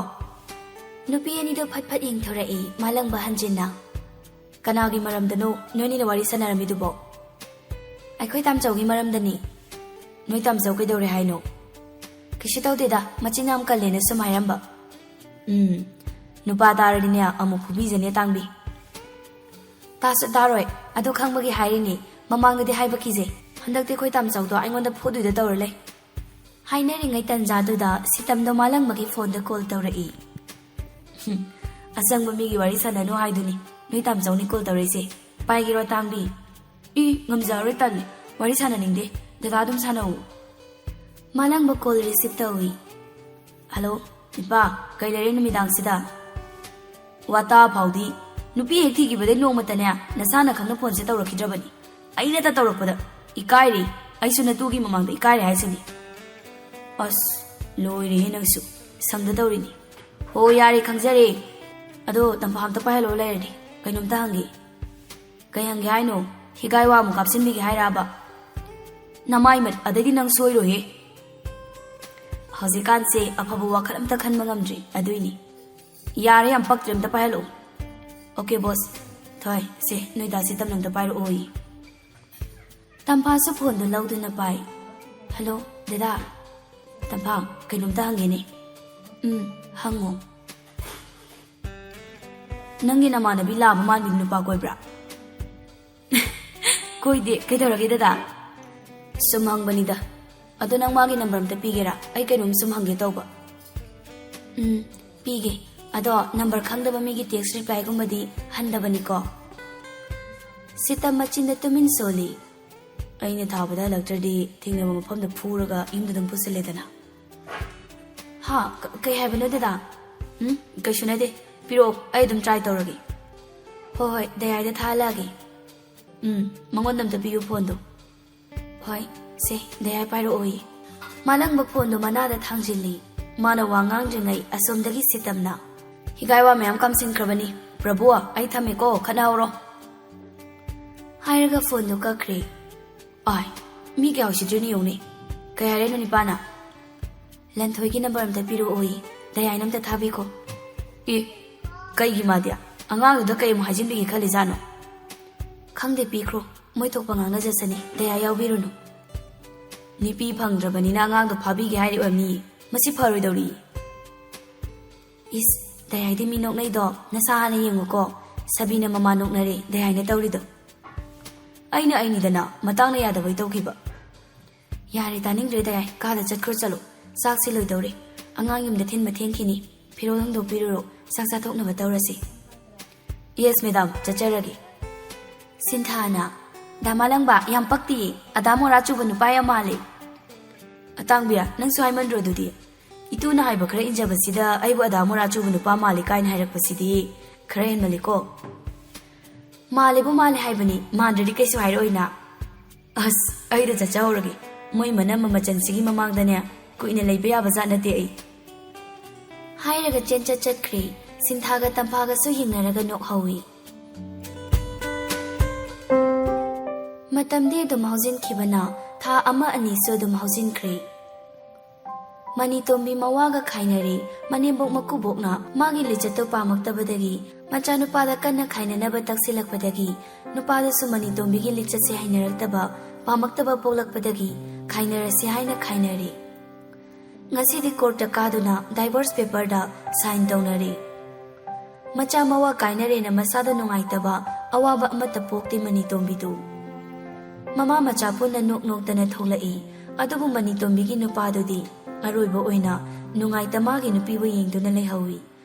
ꯅꯨꯄꯤ ꯑꯅꯤꯗꯣ ꯐꯠ ꯐꯠ ꯌꯦꯡꯊꯣꯔꯛꯏ, ꯃꯥꯂꯪꯕ ꯍꯟꯖꯤꯟꯅ꯫ ꯀꯅꯥꯒꯤ ꯃꯔꯝꯗꯅꯣ ꯅꯣꯏꯅꯤꯅ ꯋꯥꯔꯤ ꯁꯥꯟꯅꯔꯝꯃꯤꯗꯨꯕꯣ? ꯑꯩꯈꯣꯏ ꯇꯥꯝꯆꯧꯒꯤ ꯃꯔꯝꯗꯅꯤ꯫ ꯅꯣꯏ ꯇꯥꯝꯆꯧ ꯀꯩꯗꯧꯔꯦ ꯍꯥꯏꯅꯣ? ꯀꯩꯁꯨ ꯇꯧꯗꯦꯗ, ꯃꯆꯤꯟ ꯌꯥꯝ ꯀꯜꯂꯦꯅ ꯁꯨꯝ ꯍꯥꯏꯔꯝꯕ꯫ ꯎꯝ, ꯅꯨꯄꯥ ꯇꯥꯔꯗꯤꯅꯦ ꯑꯃꯨꯛ ꯐꯨꯕꯤꯖꯅꯤ ꯑꯇꯥꯡꯕꯤ꯫ ꯇꯥꯁꯨ ꯇꯥꯔꯣꯏ, ꯑꯗꯨ ꯈꯪꯕꯒꯤ ꯍꯥꯏꯔꯤꯅꯤ꯫ ꯃꯃꯥꯡꯗꯗꯤ ꯍꯥꯏꯕ ꯀꯤꯖꯩ꯫ ꯍꯟꯗꯛꯇꯤ ꯑꯩꯈꯣꯏ ꯇꯥꯝꯆꯧꯗꯣ ꯑꯩꯉꯣꯟꯗ ꯐꯨꯗꯣꯏꯗ ꯇꯧꯔ ꯂꯩ꯫ ꯍꯥꯏꯅꯔꯤꯉꯩ ꯇꯟꯖꯥꯗꯨꯗ ꯁꯤꯇꯝꯗꯣ ꯃꯥꯂꯪꯕꯒꯤ ꯐꯣꯟꯗ ꯀꯣꯜ ꯇꯧꯔꯛꯏ꯫ ꯍꯨꯝ, ꯑꯆꯪꯕ ꯃꯤꯒꯤ ꯋꯥꯔꯤ ꯁꯥꯟꯅꯅꯨ ꯍꯥꯏꯗꯨꯅꯤ ꯅꯣꯏ ꯇꯥꯝꯆꯧꯅꯤ ꯀꯣꯜ ꯇꯧꯔꯛꯏꯁꯦ꯫ ꯄꯥꯏꯒꯦꯔꯣ ꯑꯇꯥꯡꯕꯤ? ꯏ, ꯉꯝꯖꯔꯔꯣꯏ, ꯇꯜꯂꯤ꯫ ꯋꯥꯔꯤ ꯁꯥꯟꯅꯅꯤꯡꯗꯦ꯫ ꯗꯗꯥ ꯑꯗꯨꯝ ꯁꯥꯟꯅꯧ꯫ ꯃꯥꯂꯪꯕ ꯀꯣꯜ ꯔꯤꯁꯤꯞ ꯇꯧꯏ꯫ ꯍꯜꯂꯣ, ꯏꯄꯥ, ꯀꯩ ꯂꯩꯔꯦ ꯅꯨꯃꯤꯗꯥꯡꯁꯤꯗ? ꯋꯥꯇꯥ ꯐꯥꯎꯗꯤ꯫ ꯅꯨꯄꯤ ꯍꯦꯛ ꯊꯤꯈꯤꯕꯗꯩ ꯅꯣꯡꯃꯇꯅꯦ ꯅꯁꯥꯅ ꯈꯪꯅ ꯐꯣꯟꯁꯦ ꯇꯧꯔꯛꯈꯤꯗ꯭ꯔꯕꯅꯤ꯫ ꯑꯩꯅꯇ ꯇꯧꯔꯛꯄꯗ ꯏꯀꯥꯏꯔꯤ꯫ ꯑꯩꯁꯨ ꯅꯇꯨꯒꯤ ꯃꯃꯥꯡꯗ ꯏꯀꯥꯏꯔꯦ ꯍꯥꯏꯁꯤꯅꯤ꯫ ꯑꯁ, ꯂꯣꯏꯔꯦꯍꯦ ꯅꯪꯁꯨ꯫ ꯁꯪꯗ ꯇꯧꯔꯤꯅꯤ꯫ ꯍꯣ, ꯌꯥꯔꯦ, ꯈꯪꯖꯔꯦ꯫ ꯑꯗꯣ ꯇꯝꯐꯥ ꯑꯝꯇ ꯄꯥꯏꯍꯜꯂꯣ ꯂꯩꯔꯗꯤ꯫ ꯀꯩꯅꯣꯝꯇ ꯍꯪꯒꯦ꯫ ꯀꯩ ꯍꯪꯒꯦ ꯍꯥꯏꯅꯣ? ꯍꯤꯒꯥꯏ ꯋꯥ ꯑꯃꯨꯛ ꯀꯥꯞꯁꯤꯟꯕꯤꯒꯦ ꯍꯥꯏꯔꯛꯑꯕ? ꯅꯃꯥꯏ ꯃꯠ, ꯑꯗꯩꯗꯤ ꯅꯪ ꯁꯣꯏꯔꯣꯏꯍꯦ꯫ ꯍꯧꯖꯤꯛꯀꯥꯟꯁꯦ ꯑꯐꯕ ꯋꯥꯈꯜ ꯑꯝꯇ ꯈꯟꯕ ꯉꯝꯗ꯭ꯔꯤ, ꯑꯗꯨꯏꯅꯤ꯫ ꯌꯥꯔꯦ, ꯌꯥꯝ ꯄꯛꯇ꯭ꯔꯦ, ꯑꯝꯇ ꯄꯥꯏꯍꯜꯂꯛꯑꯣ꯫ "ꯑꯣꯀꯦ ꯕꯣꯁ꯫ ꯊꯣꯏ, ꯁꯦ, ꯅꯣꯏ ꯗꯥ ꯁꯤꯇꯝꯅ ꯑꯝꯇ ꯄꯥꯏꯔꯛꯑꯣꯌꯦ꯫" ꯇꯝꯐꯥꯁꯨ ꯐꯣꯟꯗꯣ ꯂꯧꯗꯨꯅ ꯄꯥꯏ꯫ "ꯍꯜꯂꯣ, ꯗꯗꯥ꯫" "ꯇꯝꯐꯥ, ꯀꯩꯅꯣꯝꯇ ꯍꯪꯒꯦꯅꯦ꯫" "ꯎꯝ, ꯍꯪꯉꯣ꯫" "ꯅꯪꯒꯤ ꯅꯃꯥꯟꯅꯕꯤ ꯂꯥꯕ ꯃꯥꯟꯕꯤ ꯅꯨꯄꯥ ꯀꯣꯏꯕ꯭ꯔꯥ?" "ꯀꯣꯏꯗꯦ, ꯀꯩꯗꯧꯔꯒꯦ ꯗꯗꯥ?" "ꯁꯨꯝ ꯍꯪꯕꯅꯤꯗ꯫ ꯑꯗꯣ ꯅꯪ ꯃꯥꯒꯤ ꯅꯝꯕꯔ ꯑꯝꯇ ꯄꯤꯒꯦꯔꯥ? ꯑꯩ ꯀꯩꯅꯣꯝ ꯁꯨꯝ ꯍꯪꯒꯦ ꯇꯧꯕ꯫" "ꯎꯝ, ꯄꯤꯒꯦ꯫ ꯑꯗꯣ ꯅꯝꯕꯔ ꯈꯪꯗꯕ ꯃꯤꯒꯤ ꯇꯦꯛꯁ ꯔꯤꯄ꯭ꯂꯥꯏꯒꯨꯝꯕꯗꯤ ꯍꯟꯗꯕꯅꯤꯀꯣ?" ꯁꯤꯇꯝ ꯃꯆꯤꯟꯗ ꯇꯨꯃꯤꯟ ꯁꯣꯜꯂꯤ꯫ "ꯑꯩꯅ ꯊꯥꯕꯗ ꯍꯜꯂꯛꯇ꯭ꯔꯗꯤ ꯊꯦꯡꯅꯕ ꯃꯐꯝꯗ ꯐꯨꯔꯒ ꯌꯨꯝꯗ ꯑꯗꯨꯝ ꯄꯨꯁꯜꯂꯦꯗꯅ꯫" "ꯍꯥ? ꯀ-, ꯀꯩ ꯍꯥꯏꯕꯅꯣ ꯗꯗꯥ?" "ꯎꯝ, ꯀꯩꯁꯨ ꯅꯠꯇꯦ꯫ ꯄꯤꯔꯛꯑꯣ, ꯑꯩ ꯑꯗꯨꯝ ꯇ꯭ꯔꯥꯏ ꯇꯧꯔꯒꯦ꯫" "ꯍꯣꯏ, ꯍꯣꯏ, ꯗꯌꯥꯏꯗ ꯊꯥꯍꯜꯂꯛꯑꯒꯦ꯫" "ꯎꯝ, ꯃꯉꯣꯟꯗ ꯑꯝꯇ ꯄꯤꯌꯨ ꯐꯣꯟꯗꯣ꯫" "ꯍꯣꯏ, ꯁꯦ, ꯗꯌꯥꯏ ꯄꯥꯏꯔꯛꯑꯣꯌꯦ꯫" ꯃꯥꯂꯪꯕ ꯐꯣꯟꯗꯣ ꯃꯅꯥꯗ ꯊꯥꯡꯖꯤꯜꯂꯤ꯫ ꯃꯥꯅ ꯋꯥ ꯉꯥꯡꯗ꯭ꯔꯤꯉꯩ ꯑꯁꯣꯝꯗꯒꯤ ꯁꯤꯇꯝꯅ, "ꯍꯤꯒꯥꯏ ꯋꯥ ꯃꯌꯥꯝ ꯀꯥꯝꯁꯤꯟꯈ꯭ꯔꯕꯅꯤ꯫ ꯄ꯭ꯔꯚꯨ, ꯑꯩ ꯊꯝꯃꯦꯀꯣ, ꯈꯠꯅꯍꯧꯔꯣ꯫" ꯍꯥꯏꯔꯒ ꯐꯣꯟꯗꯣ ꯀꯛꯈ꯭ꯔꯦ꯫ "ꯑꯥꯏ, ꯃꯤ ꯀꯌꯥ ꯎꯁꯤꯠꯇ꯭ꯔꯤꯅꯣ ꯌꯦꯡꯉꯨꯅꯦ꯫ ꯀꯩ ꯍꯥꯏꯔꯦꯅꯣ ꯅꯤꯄꯥꯅ?" "ꯂꯟꯊꯣꯏꯒꯤ ꯅꯝꯕꯔ ꯑꯝꯇ ꯄꯤꯔꯛꯑꯣꯌꯦ, ꯗꯌꯥꯏꯅ ꯑꯝꯇ ꯊꯥꯕꯤꯈꯣ꯫" "ꯑꯦ, ꯀꯩꯒꯤ ꯃꯥꯗꯤ? ꯑꯉꯥꯡꯗꯨꯗ ꯀꯩ ꯑꯃꯨꯛ ꯍꯥꯏꯖꯤꯟꯕꯤꯒꯦ ꯈꯜꯂꯤꯖꯥꯠꯅꯣ?" "ꯈꯪꯗꯦ, ꯄꯤꯈ꯭ꯔꯣ꯫ ꯃꯣꯏ ꯊꯣꯛꯄ ꯉꯥꯡꯅꯖꯁꯅꯤ, ꯗꯌꯥ ꯌꯥꯎꯕꯤꯔꯨꯅꯨ꯫" "ꯅꯨꯄꯤ ꯐꯪꯗ꯭ꯔꯕꯅꯤꯅ ꯑꯉꯥꯡꯗꯣ ꯐꯥꯕꯤꯒꯦ ꯍꯥꯏꯔꯤ ꯑꯣꯏꯔꯝꯅꯤꯌꯦ꯫ ꯃꯁꯤ ꯐꯔꯣꯏꯗꯧꯔꯤ꯫" "ꯏꯁ, ꯗꯌꯥꯏꯗꯤ ꯃꯤ ꯅꯣꯛꯅꯩꯗꯣ, ꯅꯁꯥ ꯍꯥꯟꯅ ꯌꯦꯡꯉꯨꯀꯣ꯫ ꯁꯕꯤꯅ ꯃꯃꯥ ꯅꯣꯛꯅꯔꯦ, ꯗꯌꯥꯏꯅ ꯇꯧꯔꯤꯗꯣ꯫" "ꯑꯩꯅ ꯑꯩꯅꯤꯗꯅ, ꯃꯇꯥꯡꯅ ꯌꯥꯗꯕꯩ ꯇꯧꯈꯤꯕ꯫" "ꯌꯥꯔꯦ, ꯇꯥꯅꯤꯡꯗ꯭ꯔꯦ ꯗꯌꯥꯏ, ꯀꯥꯗ ꯆꯠꯈ꯭ꯔꯣ ꯆꯠꯂꯣ꯫ ꯆꯥꯛꯁꯤ ꯂꯣꯏꯗꯧꯔꯦ꯫ ꯑꯉꯥꯡ ꯌꯨꯝꯗ ꯊꯤꯟꯕ ꯊꯦꯡꯈꯤꯅꯤ꯫ ꯐꯤꯔꯣꯜ ꯍꯣꯡꯗꯣꯛꯄꯤꯔꯨꯔꯣ, ꯆꯥꯛ ꯆꯥꯊꯣꯛꯅꯕ ꯇꯧꯔꯁꯤ꯫" "Yes madam, ꯆꯠꯆꯔꯒꯦ꯫" ꯁꯤꯟꯊꯥꯅ, "ꯗꯥ ꯃꯥꯂꯪꯕ, ꯌꯥꯝ ꯄꯛꯇꯤꯌꯦ꯫ ꯑꯗꯥ ꯃꯣꯔꯥ ꯆꯨꯕ ꯅꯨꯄꯥ ꯌꯥꯝ ꯃꯥꯜꯂꯦ꯫" "ꯑꯇꯥꯡꯕꯤ, ꯅꯪꯁꯨ ꯍꯥꯏꯃꯟꯗ꯭ꯔꯣ ꯑꯗꯨꯗꯤ? ꯏꯇꯨꯅ ꯍꯥꯏꯕ ꯈꯔ ꯏꯟꯖꯕꯁꯤꯗ ꯑꯩꯕꯨ ꯑꯗꯥ ꯃꯣꯔꯥ ꯆꯨꯕ ꯅꯨꯄꯥ ꯃꯥꯜꯂꯦ ꯀꯥꯏꯅ ꯍꯥꯏꯔꯛꯄꯁꯤꯗꯤ ꯈꯔ ꯍꯦꯟꯃꯜꯂꯤꯀꯣ꯫" "ꯃꯥꯜꯂꯦꯕꯨ ꯃꯥꯜꯂꯦ ꯍꯥꯏꯕꯅꯤ, ꯃꯥꯟꯗ꯭ꯔꯗꯤ ꯀꯩꯁꯨ ꯍꯥꯏꯔꯛꯑꯣꯏꯅ꯫" "ꯑꯁ, ꯑꯩꯗ ꯆꯠꯆꯍꯧꯔꯒꯦ꯫ ꯃꯣꯏ ꯃꯅꯝꯃ ꯃꯆꯟꯁꯤꯒꯤ ꯃꯃꯥꯡꯗꯅꯦ ꯀꯨꯏꯅ ꯂꯩꯕ ꯌꯥꯕ ꯖꯥꯠ ꯅꯠꯇꯦ ꯑꯩ꯫" ꯍꯥꯏꯔꯒ ꯆꯦꯟꯆꯠ ꯆꯠꯈ꯭ꯔꯦ꯫ ꯁꯤꯟꯊꯥꯒ ꯇꯝꯐꯥꯒꯁꯨ ꯌꯦꯡꯅꯔꯒ ꯅꯣꯛꯍꯧꯏ꯫ ꯃꯇꯝꯗꯤ ꯑꯗꯨꯝ ꯍꯧꯖꯤꯟꯈꯤꯕꯅ ꯊꯥ ꯑꯃ ꯑꯅꯤꯁꯨ ꯑꯗꯨꯝ ꯍꯧꯖꯤꯟꯈ꯭ꯔꯦ꯫ ꯃꯅꯤꯇꯣꯝꯕꯤ ꯃꯋꯥꯒ ꯈꯥꯏꯅꯔꯦ꯫ ꯃꯅꯦꯝꯕꯣꯛ ꯃꯀꯨꯕꯣꯛꯅ ꯃꯥꯒꯤ ꯂꯤꯆꯠꯇꯨ ꯄꯥꯝꯃꯛꯇꯕꯗꯒꯤ ꯃꯆꯥꯅꯨꯄꯥꯗ ꯀꯟꯅ ꯈꯥꯏꯅꯅꯕ ꯇꯛꯁꯤꯜꯂꯛꯄꯗꯒꯤ ꯅꯨꯄꯥꯗꯨꯁꯨ ꯃꯅꯤꯇꯣꯝꯕꯤꯒꯤ ꯂꯤꯆꯠꯁꯦ ꯍꯩꯅꯔꯛꯇꯕ, ꯄꯥꯝꯃꯛꯇꯕ ꯄꯣꯛꯂꯛꯄꯗꯒꯤ ꯈꯥꯏꯅꯔꯁꯤ ꯍꯥꯏꯅ ꯈꯥꯏꯅꯔꯦ꯫ ꯉꯁꯤꯗꯤ ꯀꯣꯔꯠꯇ ꯀꯥꯗꯨꯅ ꯗꯥꯏꯚꯣꯔꯁ ꯄꯦꯄꯔꯗ ꯁꯥꯏꯟ ꯇꯧꯅꯔꯦ꯫ ꯃꯆꯥ ꯃꯋꯥ ꯀꯥꯏꯅꯔꯦꯅ ꯃꯁꯥꯗ ꯅꯨꯡꯉꯥꯏꯇꯕ, ꯑꯋꯥꯕ ꯑꯃꯠꯇ ꯄꯣꯛꯇꯦ ꯃꯅꯤꯇꯣꯝꯕꯤꯗꯨ꯫ ꯃꯃꯥ ꯃꯆꯥ ꯄꯨꯟꯅ ꯅꯣꯛ ꯅꯣꯛꯇꯅ ꯊꯣꯛꯂꯛꯏ꯫ ꯑꯗꯨꯕꯨ ꯃꯅꯤꯇꯣꯝꯕꯤꯒꯤ ꯅꯨꯄꯥꯗꯨꯗꯤ ꯑꯔꯣꯏꯕ ꯑꯣꯏꯅ ꯅꯨꯡꯉꯥꯏꯇ ꯃꯥꯒꯤ ꯅꯨꯄꯤꯕꯨ ꯌꯦꯡꯗꯨꯅ ꯂꯩꯍꯧꯏ꯫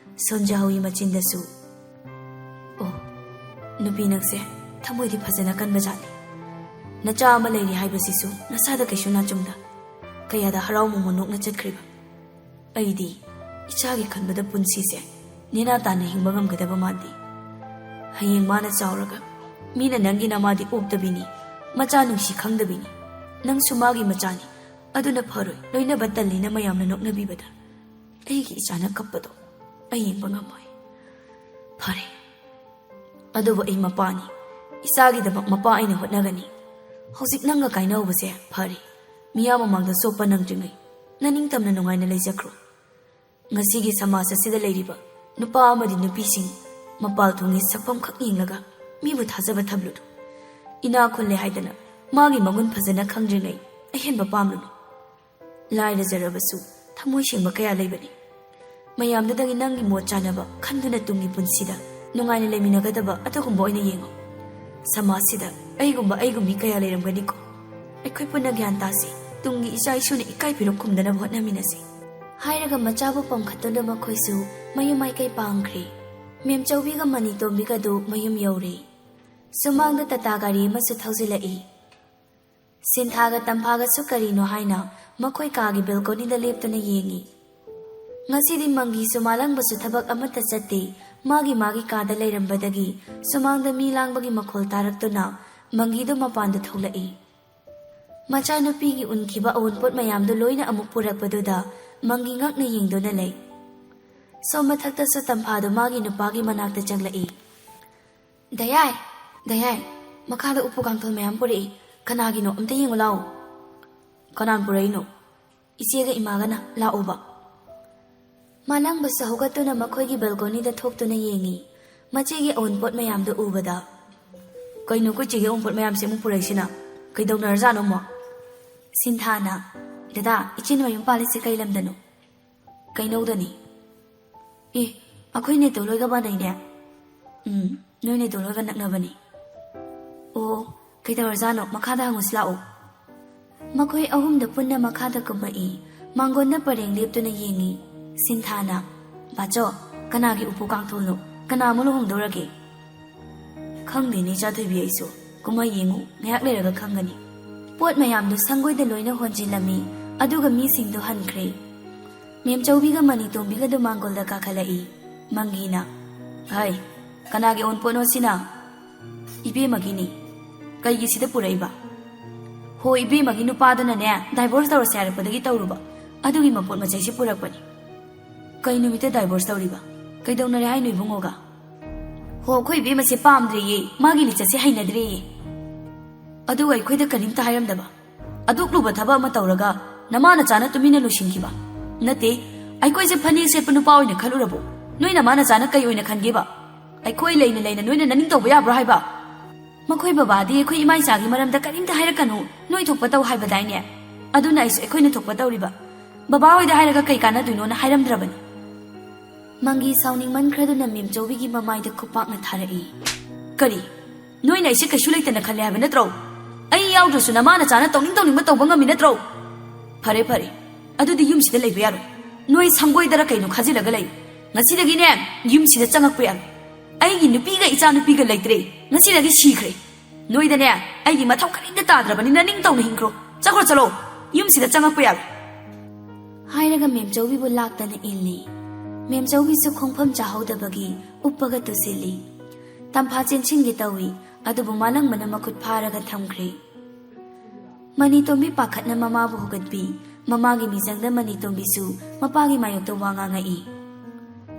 ꯁꯣꯟꯖꯍꯧꯏ ꯃꯆꯤꯟꯗꯁꯨ꯫ ꯑꯣ, ꯅꯨꯄꯤ ꯅꯪꯁꯦ ꯊꯃꯣꯏꯗꯤ ꯐꯖꯅ ꯀꯟꯕ ꯖꯥꯠꯅꯤ꯫ ꯅꯆꯥ ꯑꯃ ꯂꯩꯔꯤ ꯍꯥꯏꯕꯁꯤꯁꯨ ꯅꯁꯥꯗ ꯀꯩꯁꯨ ꯅꯥꯆꯨꯝꯗ ꯀꯌꯥꯗ ꯍꯔꯥꯎ ꯃꯣꯃꯣꯟ ꯅꯣꯛꯅ ꯆꯠꯈ꯭ꯔꯤꯕ꯫ ꯑꯩꯗꯤ ꯏꯆꯥꯒꯤ ꯈꯟꯕꯗ ꯄꯨꯟꯁꯤꯁꯦ ꯅꯦꯅꯥ ꯇꯥꯅ ꯍꯤꯡꯕ ꯉꯝꯒꯗꯕ ꯃꯥꯟꯗꯦ꯫ ꯍꯌꯦꯡ ꯃꯥꯅ ꯆꯥꯎꯔꯒ ꯃꯤꯅ ꯅꯪꯒꯤ ꯅꯃꯥꯗꯤ ꯑꯣꯛꯇꯕꯤꯅꯤ, ꯃꯆꯥ ꯅꯨꯡꯁꯤ ꯈꯪꯗꯕꯤꯅꯤ꯫ ꯅꯪꯁꯨ ꯃꯥꯒꯤ ꯃꯆꯥꯅꯤ, ꯑꯗꯨꯅ ꯐꯔꯣꯏ ꯂꯣꯏꯅꯕ ꯇꯜꯂꯤꯅ ꯃꯌꯥꯝꯅ ꯅꯣꯛꯅꯕꯤꯕꯗ꯫ ꯑꯩꯒꯤ ꯏꯆꯥꯅ ꯀꯞꯄꯗꯣ ꯑꯩ ꯌꯦꯡꯕ ꯉꯝꯃꯣꯏ꯫ ꯐꯔꯦ, ꯑꯗꯨꯕꯨ ꯑꯩ ꯃꯄꯥꯅꯤ꯫ ꯏꯆꯥꯒꯤꯗꯃꯛ ꯃꯄꯥ ꯑꯩꯅ ꯍꯣꯠꯅꯒꯅꯤ꯫ ꯍꯧꯖꯤꯛ ꯅꯪꯒ ꯀꯥꯏꯅꯍꯧꯕꯁꯦ ꯐꯔꯦ꯫ ꯃꯤꯌꯥꯝ ꯃꯃꯥꯡꯗ ꯆꯣꯞꯄ ꯅꯪꯗ꯭ꯔꯤꯉꯩ ꯅꯅꯤꯡꯇꯝꯅ ꯅꯨꯡꯉꯥꯏꯅ ꯂꯩꯖꯈ꯭ꯔꯣ꯫ ꯉꯁꯤꯒꯤ ꯁꯃꯥꯖ ꯑꯁꯤꯗ ꯂꯩꯔꯤꯕ ꯅꯨꯄꯥ ꯑꯃꯗꯤ ꯅꯨꯄꯤꯁꯤꯡ ꯃꯄꯥꯜ ꯊꯣꯡꯒꯤ ꯁꯛꯐꯝ ꯈꯛ ꯌꯦꯡꯂꯒ ꯃꯤꯕꯨ ꯊꯥꯖꯕ ꯊꯝꯂꯨꯅꯨ꯫ ꯏꯅꯥ ꯈꯨꯜꯂꯦ ꯍꯥꯏꯗꯅ ꯃꯥꯒꯤ ꯃꯒꯨꯟ ꯐꯖꯅ ꯈꯪꯗ꯭ꯔꯤꯉꯩ ꯑꯍꯦꯟꯕ ꯄꯥꯝꯂꯨꯅꯨ꯫ ꯂꯥꯏꯔꯖꯔꯕꯁꯨ ꯊꯃꯣꯏ ꯁꯦꯡꯕ ꯀꯌꯥ ꯂꯩꯕꯅꯤ꯫ ꯃꯌꯥꯝꯗꯨꯗꯒꯤ ꯅꯪꯒꯤ ꯃꯣꯠ ꯆꯥꯅꯕ ꯈꯟꯗꯨꯅ ꯇꯨꯡꯒꯤ ꯄꯨꯟꯁꯤꯗ ꯅꯨꯡꯉꯥꯏꯅ ꯂꯩꯃꯤꯟꯅꯒꯗꯕ ꯑꯗꯨꯒꯨꯝꯕ ꯑꯣꯏꯅ ꯌꯦꯡꯉꯨ꯫ ꯁꯃꯥꯖꯁꯤꯗ ꯑꯩꯒꯨꯝꯕ ꯑꯩꯒꯨꯝ ꯃꯤ ꯀꯌꯥ ꯂꯩꯔꯝꯒꯅꯤꯀꯣ꯫ ꯑꯩꯈꯣꯏ ꯄꯨꯟꯅ ꯒ꯭ꯌꯥꯟ ꯇꯥꯁꯤ꯫ ꯇꯨꯡꯒꯤ ꯏꯆꯥ ꯏꯁꯨꯅ ꯏꯀꯥꯏ ꯐꯤꯔꯨꯛ ꯈꯨꯝꯗꯅꯕ ꯍꯣꯠꯅꯃꯤꯟꯅꯁꯤ꯫ ꯍꯥꯏꯔꯒ ꯃꯆꯥꯕꯨ ꯄꯝꯈꯠꯇꯨꯅ ꯃꯈꯣꯏꯁꯨ ꯃꯌꯨꯝ ꯃꯥꯏꯀꯩ ꯄꯥꯡꯈ꯭ꯔꯦ꯫ ꯃꯦꯝꯆꯧꯕꯤꯒ ꯃꯅꯤꯇꯣꯝꯕꯤꯒꯗꯨ ꯃꯌꯨꯝ ꯌꯧꯔꯦ꯫ ꯁꯨꯃꯥꯡꯗ ꯇꯥꯇꯥ ꯒꯥꯔꯤ ꯑꯃꯁꯨ ꯊꯧꯖꯤꯜꯂꯛꯏ꯫ ꯁꯤꯟꯊꯥꯒ ꯇꯝꯐꯥꯒꯁꯨ ꯀꯔꯤꯅꯣ ꯍꯥꯏꯅ ꯃꯈꯣꯏ ꯀꯥꯒꯤ ꯕꯦꯜꯀꯣꯅꯤꯗ ꯂꯦꯞꯇꯨꯅ ꯌꯦꯡꯉꯤ꯫ ꯉꯁꯤꯗꯤ ꯃꯪꯒꯤꯁꯨ ꯃꯥꯂꯪꯕꯁꯨ ꯊꯕꯛ ꯑꯃꯠꯇ ꯆꯠꯇꯦ꯫ ꯃꯥꯒꯤ ꯃꯥꯒꯤ ꯀꯥꯗ ꯂꯩꯔꯝꯕꯗꯒꯤ ꯁꯨꯃꯥꯡꯗ ꯃꯤ ꯂꯥꯡꯕꯒꯤ ꯃꯈꯣꯜ ꯇꯥꯔꯛꯇꯨꯅ ꯃꯪꯒꯤꯗꯨ ꯃꯄꯥꯟꯗ ꯊꯣꯛꯂꯛꯏ꯫ ꯃꯆꯥꯅꯨꯄꯤꯒꯤ ꯎꯟꯈꯤꯕ ꯑꯑꯣꯟꯄꯣꯠ ꯃꯌꯥꯝꯗꯨ ꯂꯣꯏꯅ ꯑꯃꯨꯛ ꯄꯨꯔꯛꯄꯗꯨꯗ ꯃꯪꯒꯤ ꯉꯛꯅ ꯌꯦꯡꯗꯨꯅ ꯂꯩ꯫ ꯁꯣꯝ ꯃꯊꯛꯇꯁꯨ ꯇꯝꯐꯥꯗꯨ ꯃꯥꯒꯤ ꯅꯨꯄꯥꯒꯤ ꯃꯅꯥꯛꯇ ꯆꯪꯂꯛꯏ꯫ "ꯗꯌꯥꯏ, ꯗꯌꯥꯏ, ꯃꯈꯥꯗ ꯎꯄꯨ ꯀꯥꯡꯊꯣꯜ ꯃꯌꯥꯝ ꯄꯨꯔꯛꯏ꯫ ꯀꯅꯥꯒꯤꯅꯣ? ꯑꯝꯇ ꯌꯦꯡꯉꯨ ꯂꯥꯛꯑꯣ꯫ ꯀꯅꯥꯅ ꯄꯨꯔꯛꯏꯅꯣ? ꯏꯆꯦꯒ ꯏꯃꯥꯒꯅ꯫ ꯂꯥꯛꯑꯣꯕ꯫ ꯃꯥꯂꯪꯕꯁꯨ ꯍꯧꯒꯠꯇꯨꯅ ꯃꯈꯣꯏꯒꯤ ꯕꯦꯜꯀꯣꯅꯤꯗ ꯊꯣꯛꯇꯨꯅ ꯌꯦꯡꯉꯤ꯫ ꯃꯆꯦꯒꯤ ꯑꯎꯟꯄꯣꯠ ꯃꯌꯥꯝꯗꯨ ꯎꯕꯗ, "ꯀꯩꯅꯣ ꯑꯩꯈꯣꯏ ꯆꯦꯒꯤ ꯑꯎꯟꯄꯣꯠ ꯃꯌꯥꯝꯁꯦ ꯑꯃꯨꯛ ꯄꯨꯔꯛꯏꯁꯤꯅ? ꯀꯩꯗꯧꯅꯔꯖꯥꯠꯅꯣ ꯑꯃꯨꯛ?" ꯁꯤꯟꯊꯥꯅ, "ꯗꯗꯥ, ꯏꯆꯦꯅ ꯃꯌꯨꯝ ꯄꯥꯜꯂꯤꯁꯦ ꯀꯩ ꯂꯝꯗꯅꯣ?" "ꯀꯩꯅꯧꯗꯅꯤ?" "ꯑꯦ, ꯑꯩꯈꯣꯏ ꯅꯦꯇꯣ ꯂꯣꯏꯒ ꯃꯥꯟꯅꯩꯅꯦ?" "ꯎꯝ, ꯅꯣꯏ ꯅꯦꯇꯣ ꯂꯣꯏꯒ ꯅꯛꯅꯕꯅꯤ꯫" "ꯑꯣ, ꯀꯩꯗꯧꯔꯖꯥꯠꯅꯣ? ꯃꯈꯥꯗ ꯍꯪꯉꯨꯁꯤ ꯂꯥꯛꯑꯣ꯫" ꯃꯈꯣꯏ ꯑꯍꯨꯝꯗ ꯄꯨꯟꯅ ꯃꯈꯥꯗ ꯀꯨꯝꯃꯛꯏ꯫ ꯃꯥꯡꯒꯣꯟꯗ ꯄꯔꯦꯡ ꯂꯦꯞꯇꯨꯅ ꯌꯦꯡꯉꯤ꯫ ꯁꯤꯟꯊꯥꯅ, "ꯕꯥꯆꯧ, ꯀꯅꯥꯒꯤ ꯎꯄꯨ ꯀꯥꯡꯊꯣꯜꯅꯣ? ꯀꯅꯥ ꯑꯃꯨꯛ ꯂꯨꯍꯣꯡꯗꯧꯔꯒꯦ?" "ꯈꯪꯗꯦꯅꯦ ꯏꯆꯥꯊꯣꯏꯕꯤ, ꯑꯩꯁꯨ꯫ ꯀꯨꯝꯍꯩ ꯌꯦꯡꯉꯨ, ꯉꯥꯏꯍꯥꯛ ꯂꯩꯔꯒ ꯈꯪꯒꯅꯤ꯫" ꯄꯣꯠ ꯃꯌꯥꯝꯗꯨ ꯁꯪꯒꯣꯏꯗ ꯂꯣꯏꯅ ꯍꯣꯟꯖꯤꯜꯂꯝꯃꯤ꯫ ꯑꯗꯨꯒ ꯃꯤꯁꯤꯡꯗꯨ ꯍꯟꯈ꯭ꯔꯦ꯫ ꯃꯦꯝꯆꯧꯕꯤꯒ ꯃꯅꯤꯇꯣꯝꯕꯤꯒꯗꯨ ꯃꯥꯡꯒꯣꯜꯗ ꯀꯥꯈꯠꯂꯛꯏ꯫ ꯃꯪꯒꯤꯅ, "ꯍꯥꯏ, ꯀꯅꯥꯒꯤ ꯑꯎꯟꯄꯣꯠꯅꯣ ꯁꯤꯅ?" "ꯏꯕꯦꯝꯃꯒꯤꯅꯤ꯫" "ꯀꯩꯒꯤ ꯁꯤꯗ ꯄꯨꯔꯛꯏꯕ?" "ꯍꯣ, ꯏꯕꯦꯝꯃꯒꯤ ꯅꯨꯄꯥꯗꯨꯅꯅꯦ, ꯗꯥꯏꯚꯣꯔꯁ ꯇꯧꯔꯁꯦ ꯍꯥꯏꯔꯛꯄꯗꯒꯤ ꯇꯧꯔꯨꯕ꯫ ꯑꯗꯨꯒꯤ ꯃꯄꯣꯠ ꯃꯆꯩꯁꯤ ꯄꯨꯔꯛꯄꯅꯤ꯫" "ꯀꯩ ꯅꯨꯃꯤꯠꯇ ꯗꯥꯏꯚꯣꯔꯁ ꯇꯧꯔꯤꯕ? ꯀꯩꯗꯧꯅꯔꯦ ꯍꯥꯏꯅꯣ ꯏꯕꯨꯡꯉꯣꯒ?" "ꯍꯣ, ꯑꯩꯈꯣꯏ ꯏꯕꯦꯝꯃꯁꯦ ꯄꯥꯝꯗ꯭ꯔꯦꯌꯦ, ꯃꯥꯒꯤ ꯂꯤꯆꯠꯁꯦ ꯍꯩꯅꯗ꯭ꯔꯦꯌꯦ꯫ ꯑꯗꯨꯒ ꯑꯩꯈꯣꯏꯗ ꯀꯔꯤꯝꯇ ꯍꯥꯏꯔꯝꯗꯕ꯫ ꯑꯗꯨꯛ ꯂꯨꯕ ꯊꯕꯛ ꯑꯃ ꯇꯧꯔꯒ ꯅꯃꯥ ꯅꯆꯥꯅ ꯇꯨꯃꯤꯟꯅ ꯂꯣꯏꯁꯤꯟꯈꯤꯕ? ꯅꯠꯇꯦ, ꯑꯩꯈꯣꯏꯁꯦ ꯐꯅꯦꯛ ꯁꯦꯠꯄ ꯅꯨꯄꯥ ꯑꯣꯏꯅ ꯈꯜꯂꯨꯔꯕꯣ? ꯅꯣꯏ ꯅꯃꯥ ꯅꯆꯥꯅ ꯀꯩ ꯑꯣꯏꯅ ꯈꯟꯒꯦꯕ? ꯑꯩꯈꯣꯏ ꯂꯩꯅ ꯂꯩꯅ ꯅꯣꯏꯅ ꯅꯅꯤꯡ ꯇꯧꯕ ꯌꯥꯕ꯭ꯔꯣ ꯍꯥꯏꯕ?" "ꯃꯈꯣꯏ ꯕꯕꯥꯗꯤ ꯑꯩꯈꯣꯏ ꯏꯃꯥ ꯏꯆꯥꯒꯤ ꯃꯔꯝꯗ ꯀꯔꯤꯝꯇ ꯍꯥꯏꯔꯛꯀꯅꯨ, ꯅꯣꯏ ꯊꯣꯛꯄ ꯇꯧ ꯍꯥꯏꯕꯗꯥꯏꯅꯦ? ꯑꯗꯨꯅ ꯑꯩꯁꯨ ꯑꯩꯈꯣꯏꯅ ꯊꯣꯛꯄ ꯇꯧꯔꯤꯕ꯫ ꯕꯕꯥ ꯍꯣꯏꯗ ꯍꯥꯏꯔꯒ ꯀꯩ ꯀꯥꯟꯅꯗꯣꯏꯅꯣꯅ ꯍꯥꯏꯔꯝꯗ꯭ꯔꯕꯅꯤ꯫" ꯃꯪꯒꯤ ꯁꯥꯎꯅꯤꯡꯃꯟꯈ꯭ꯔꯗꯨꯅ ꯃꯦꯝꯆꯧꯕꯤꯒꯤ ꯃꯃꯥꯏꯗ ꯈꯨꯄꯥꯛꯅ ꯊꯥꯔꯛꯏ꯫ "ꯀꯔꯤ? ꯅꯣꯏꯅ ꯑꯩꯁꯦ ꯀꯩꯁꯨ ꯂꯩꯇꯅ ꯈꯜꯂꯦ ꯍꯥꯏꯕ ꯅꯠꯇ꯭ꯔꯣ? ꯑꯩ ꯌꯥꯎꯗ꯭ꯔꯁꯨ ꯅꯃꯥ ꯅꯆꯥꯅ ꯇꯧꯅꯤꯡ ꯇꯧꯅꯤꯡꯕ ꯇꯧꯕ ꯉꯝꯃꯤ ꯅꯠꯇ꯭ꯔꯣ? ꯐꯔꯦ, ꯐꯔꯦ, ꯑꯗꯨꯗꯤ ꯌꯨꯝꯁꯤꯗ ꯂꯩꯕ ꯌꯥꯔꯣꯏ꯫ ꯅꯣꯏ ꯁꯪꯒꯣꯏꯗꯔ ꯀꯩꯅꯣ ꯈꯥꯖꯤꯜꯂꯒ ꯂꯩꯌꯨ꯫ ꯉꯁꯤꯗꯒꯤꯅꯦ, ꯌꯨꯝꯁꯤꯗ ꯆꯪꯉꯛꯄ ꯌꯥꯔꯣꯏ꯫ ꯑꯩꯒꯤ ꯅꯨꯄꯤꯒ ꯏꯆꯥ ꯅꯨꯄꯤꯒ ꯂꯩꯇ꯭ꯔꯦ꯫ ꯉꯁꯤꯗꯒꯤ ꯁꯤꯈ꯭ꯔꯦ꯫ ꯅꯣꯏꯗꯅꯦ, ꯑꯩꯒꯤ ꯃꯊꯧ ꯀꯔꯤꯝꯇ ꯇꯥꯗ꯭ꯔꯕꯅꯤꯅ ꯅꯤꯡꯇꯧꯅ ꯍꯤꯡꯈ꯭ꯔꯣ꯫ ꯆꯠꯈ꯭ꯔꯣ, ꯆꯠꯂꯣ꯫ ꯌꯨꯝꯁꯤꯗ ꯆꯪꯉꯛꯄ ꯌꯥꯔꯣꯏ꯫" ꯍꯥꯏꯔꯒ ꯃꯦꯝꯆꯧꯕꯤꯕꯨ ꯂꯥꯛꯇꯅ ꯏꯜꯂꯤ꯫ ꯃꯦꯝꯆꯧꯕꯤꯁꯨ ꯈꯣꯡꯐꯝ ꯆꯥꯍꯧꯗꯕꯒꯤ ꯎꯞꯄꯒ ꯇꯨꯁꯤꯜꯂꯤ꯫ ꯇꯝꯐꯥ ꯆꯦꯟꯁꯤꯟꯒꯦ ꯇꯧꯏ, ꯑꯗꯨꯕꯨ ꯃꯥꯂꯪꯕꯅ ꯃꯈꯨꯠ ꯐꯥꯔꯒ ꯊꯝꯈ꯭ꯔꯦ꯫ ꯃꯅꯤꯇꯣꯝꯕꯤ ꯄꯥꯈꯠꯅ ꯃꯃꯥꯕꯨ ꯍꯧꯒꯠꯄꯤ꯫ ꯃꯃꯥꯒꯤ ꯃꯤꯆꯪꯗ ꯃꯅꯤꯇꯣꯝꯕꯤꯁꯨ ꯃꯄꯥꯒꯤ ꯃꯥꯌꯣꯛꯇ ꯋꯥ ꯉꯥꯡꯉꯛꯏ꯫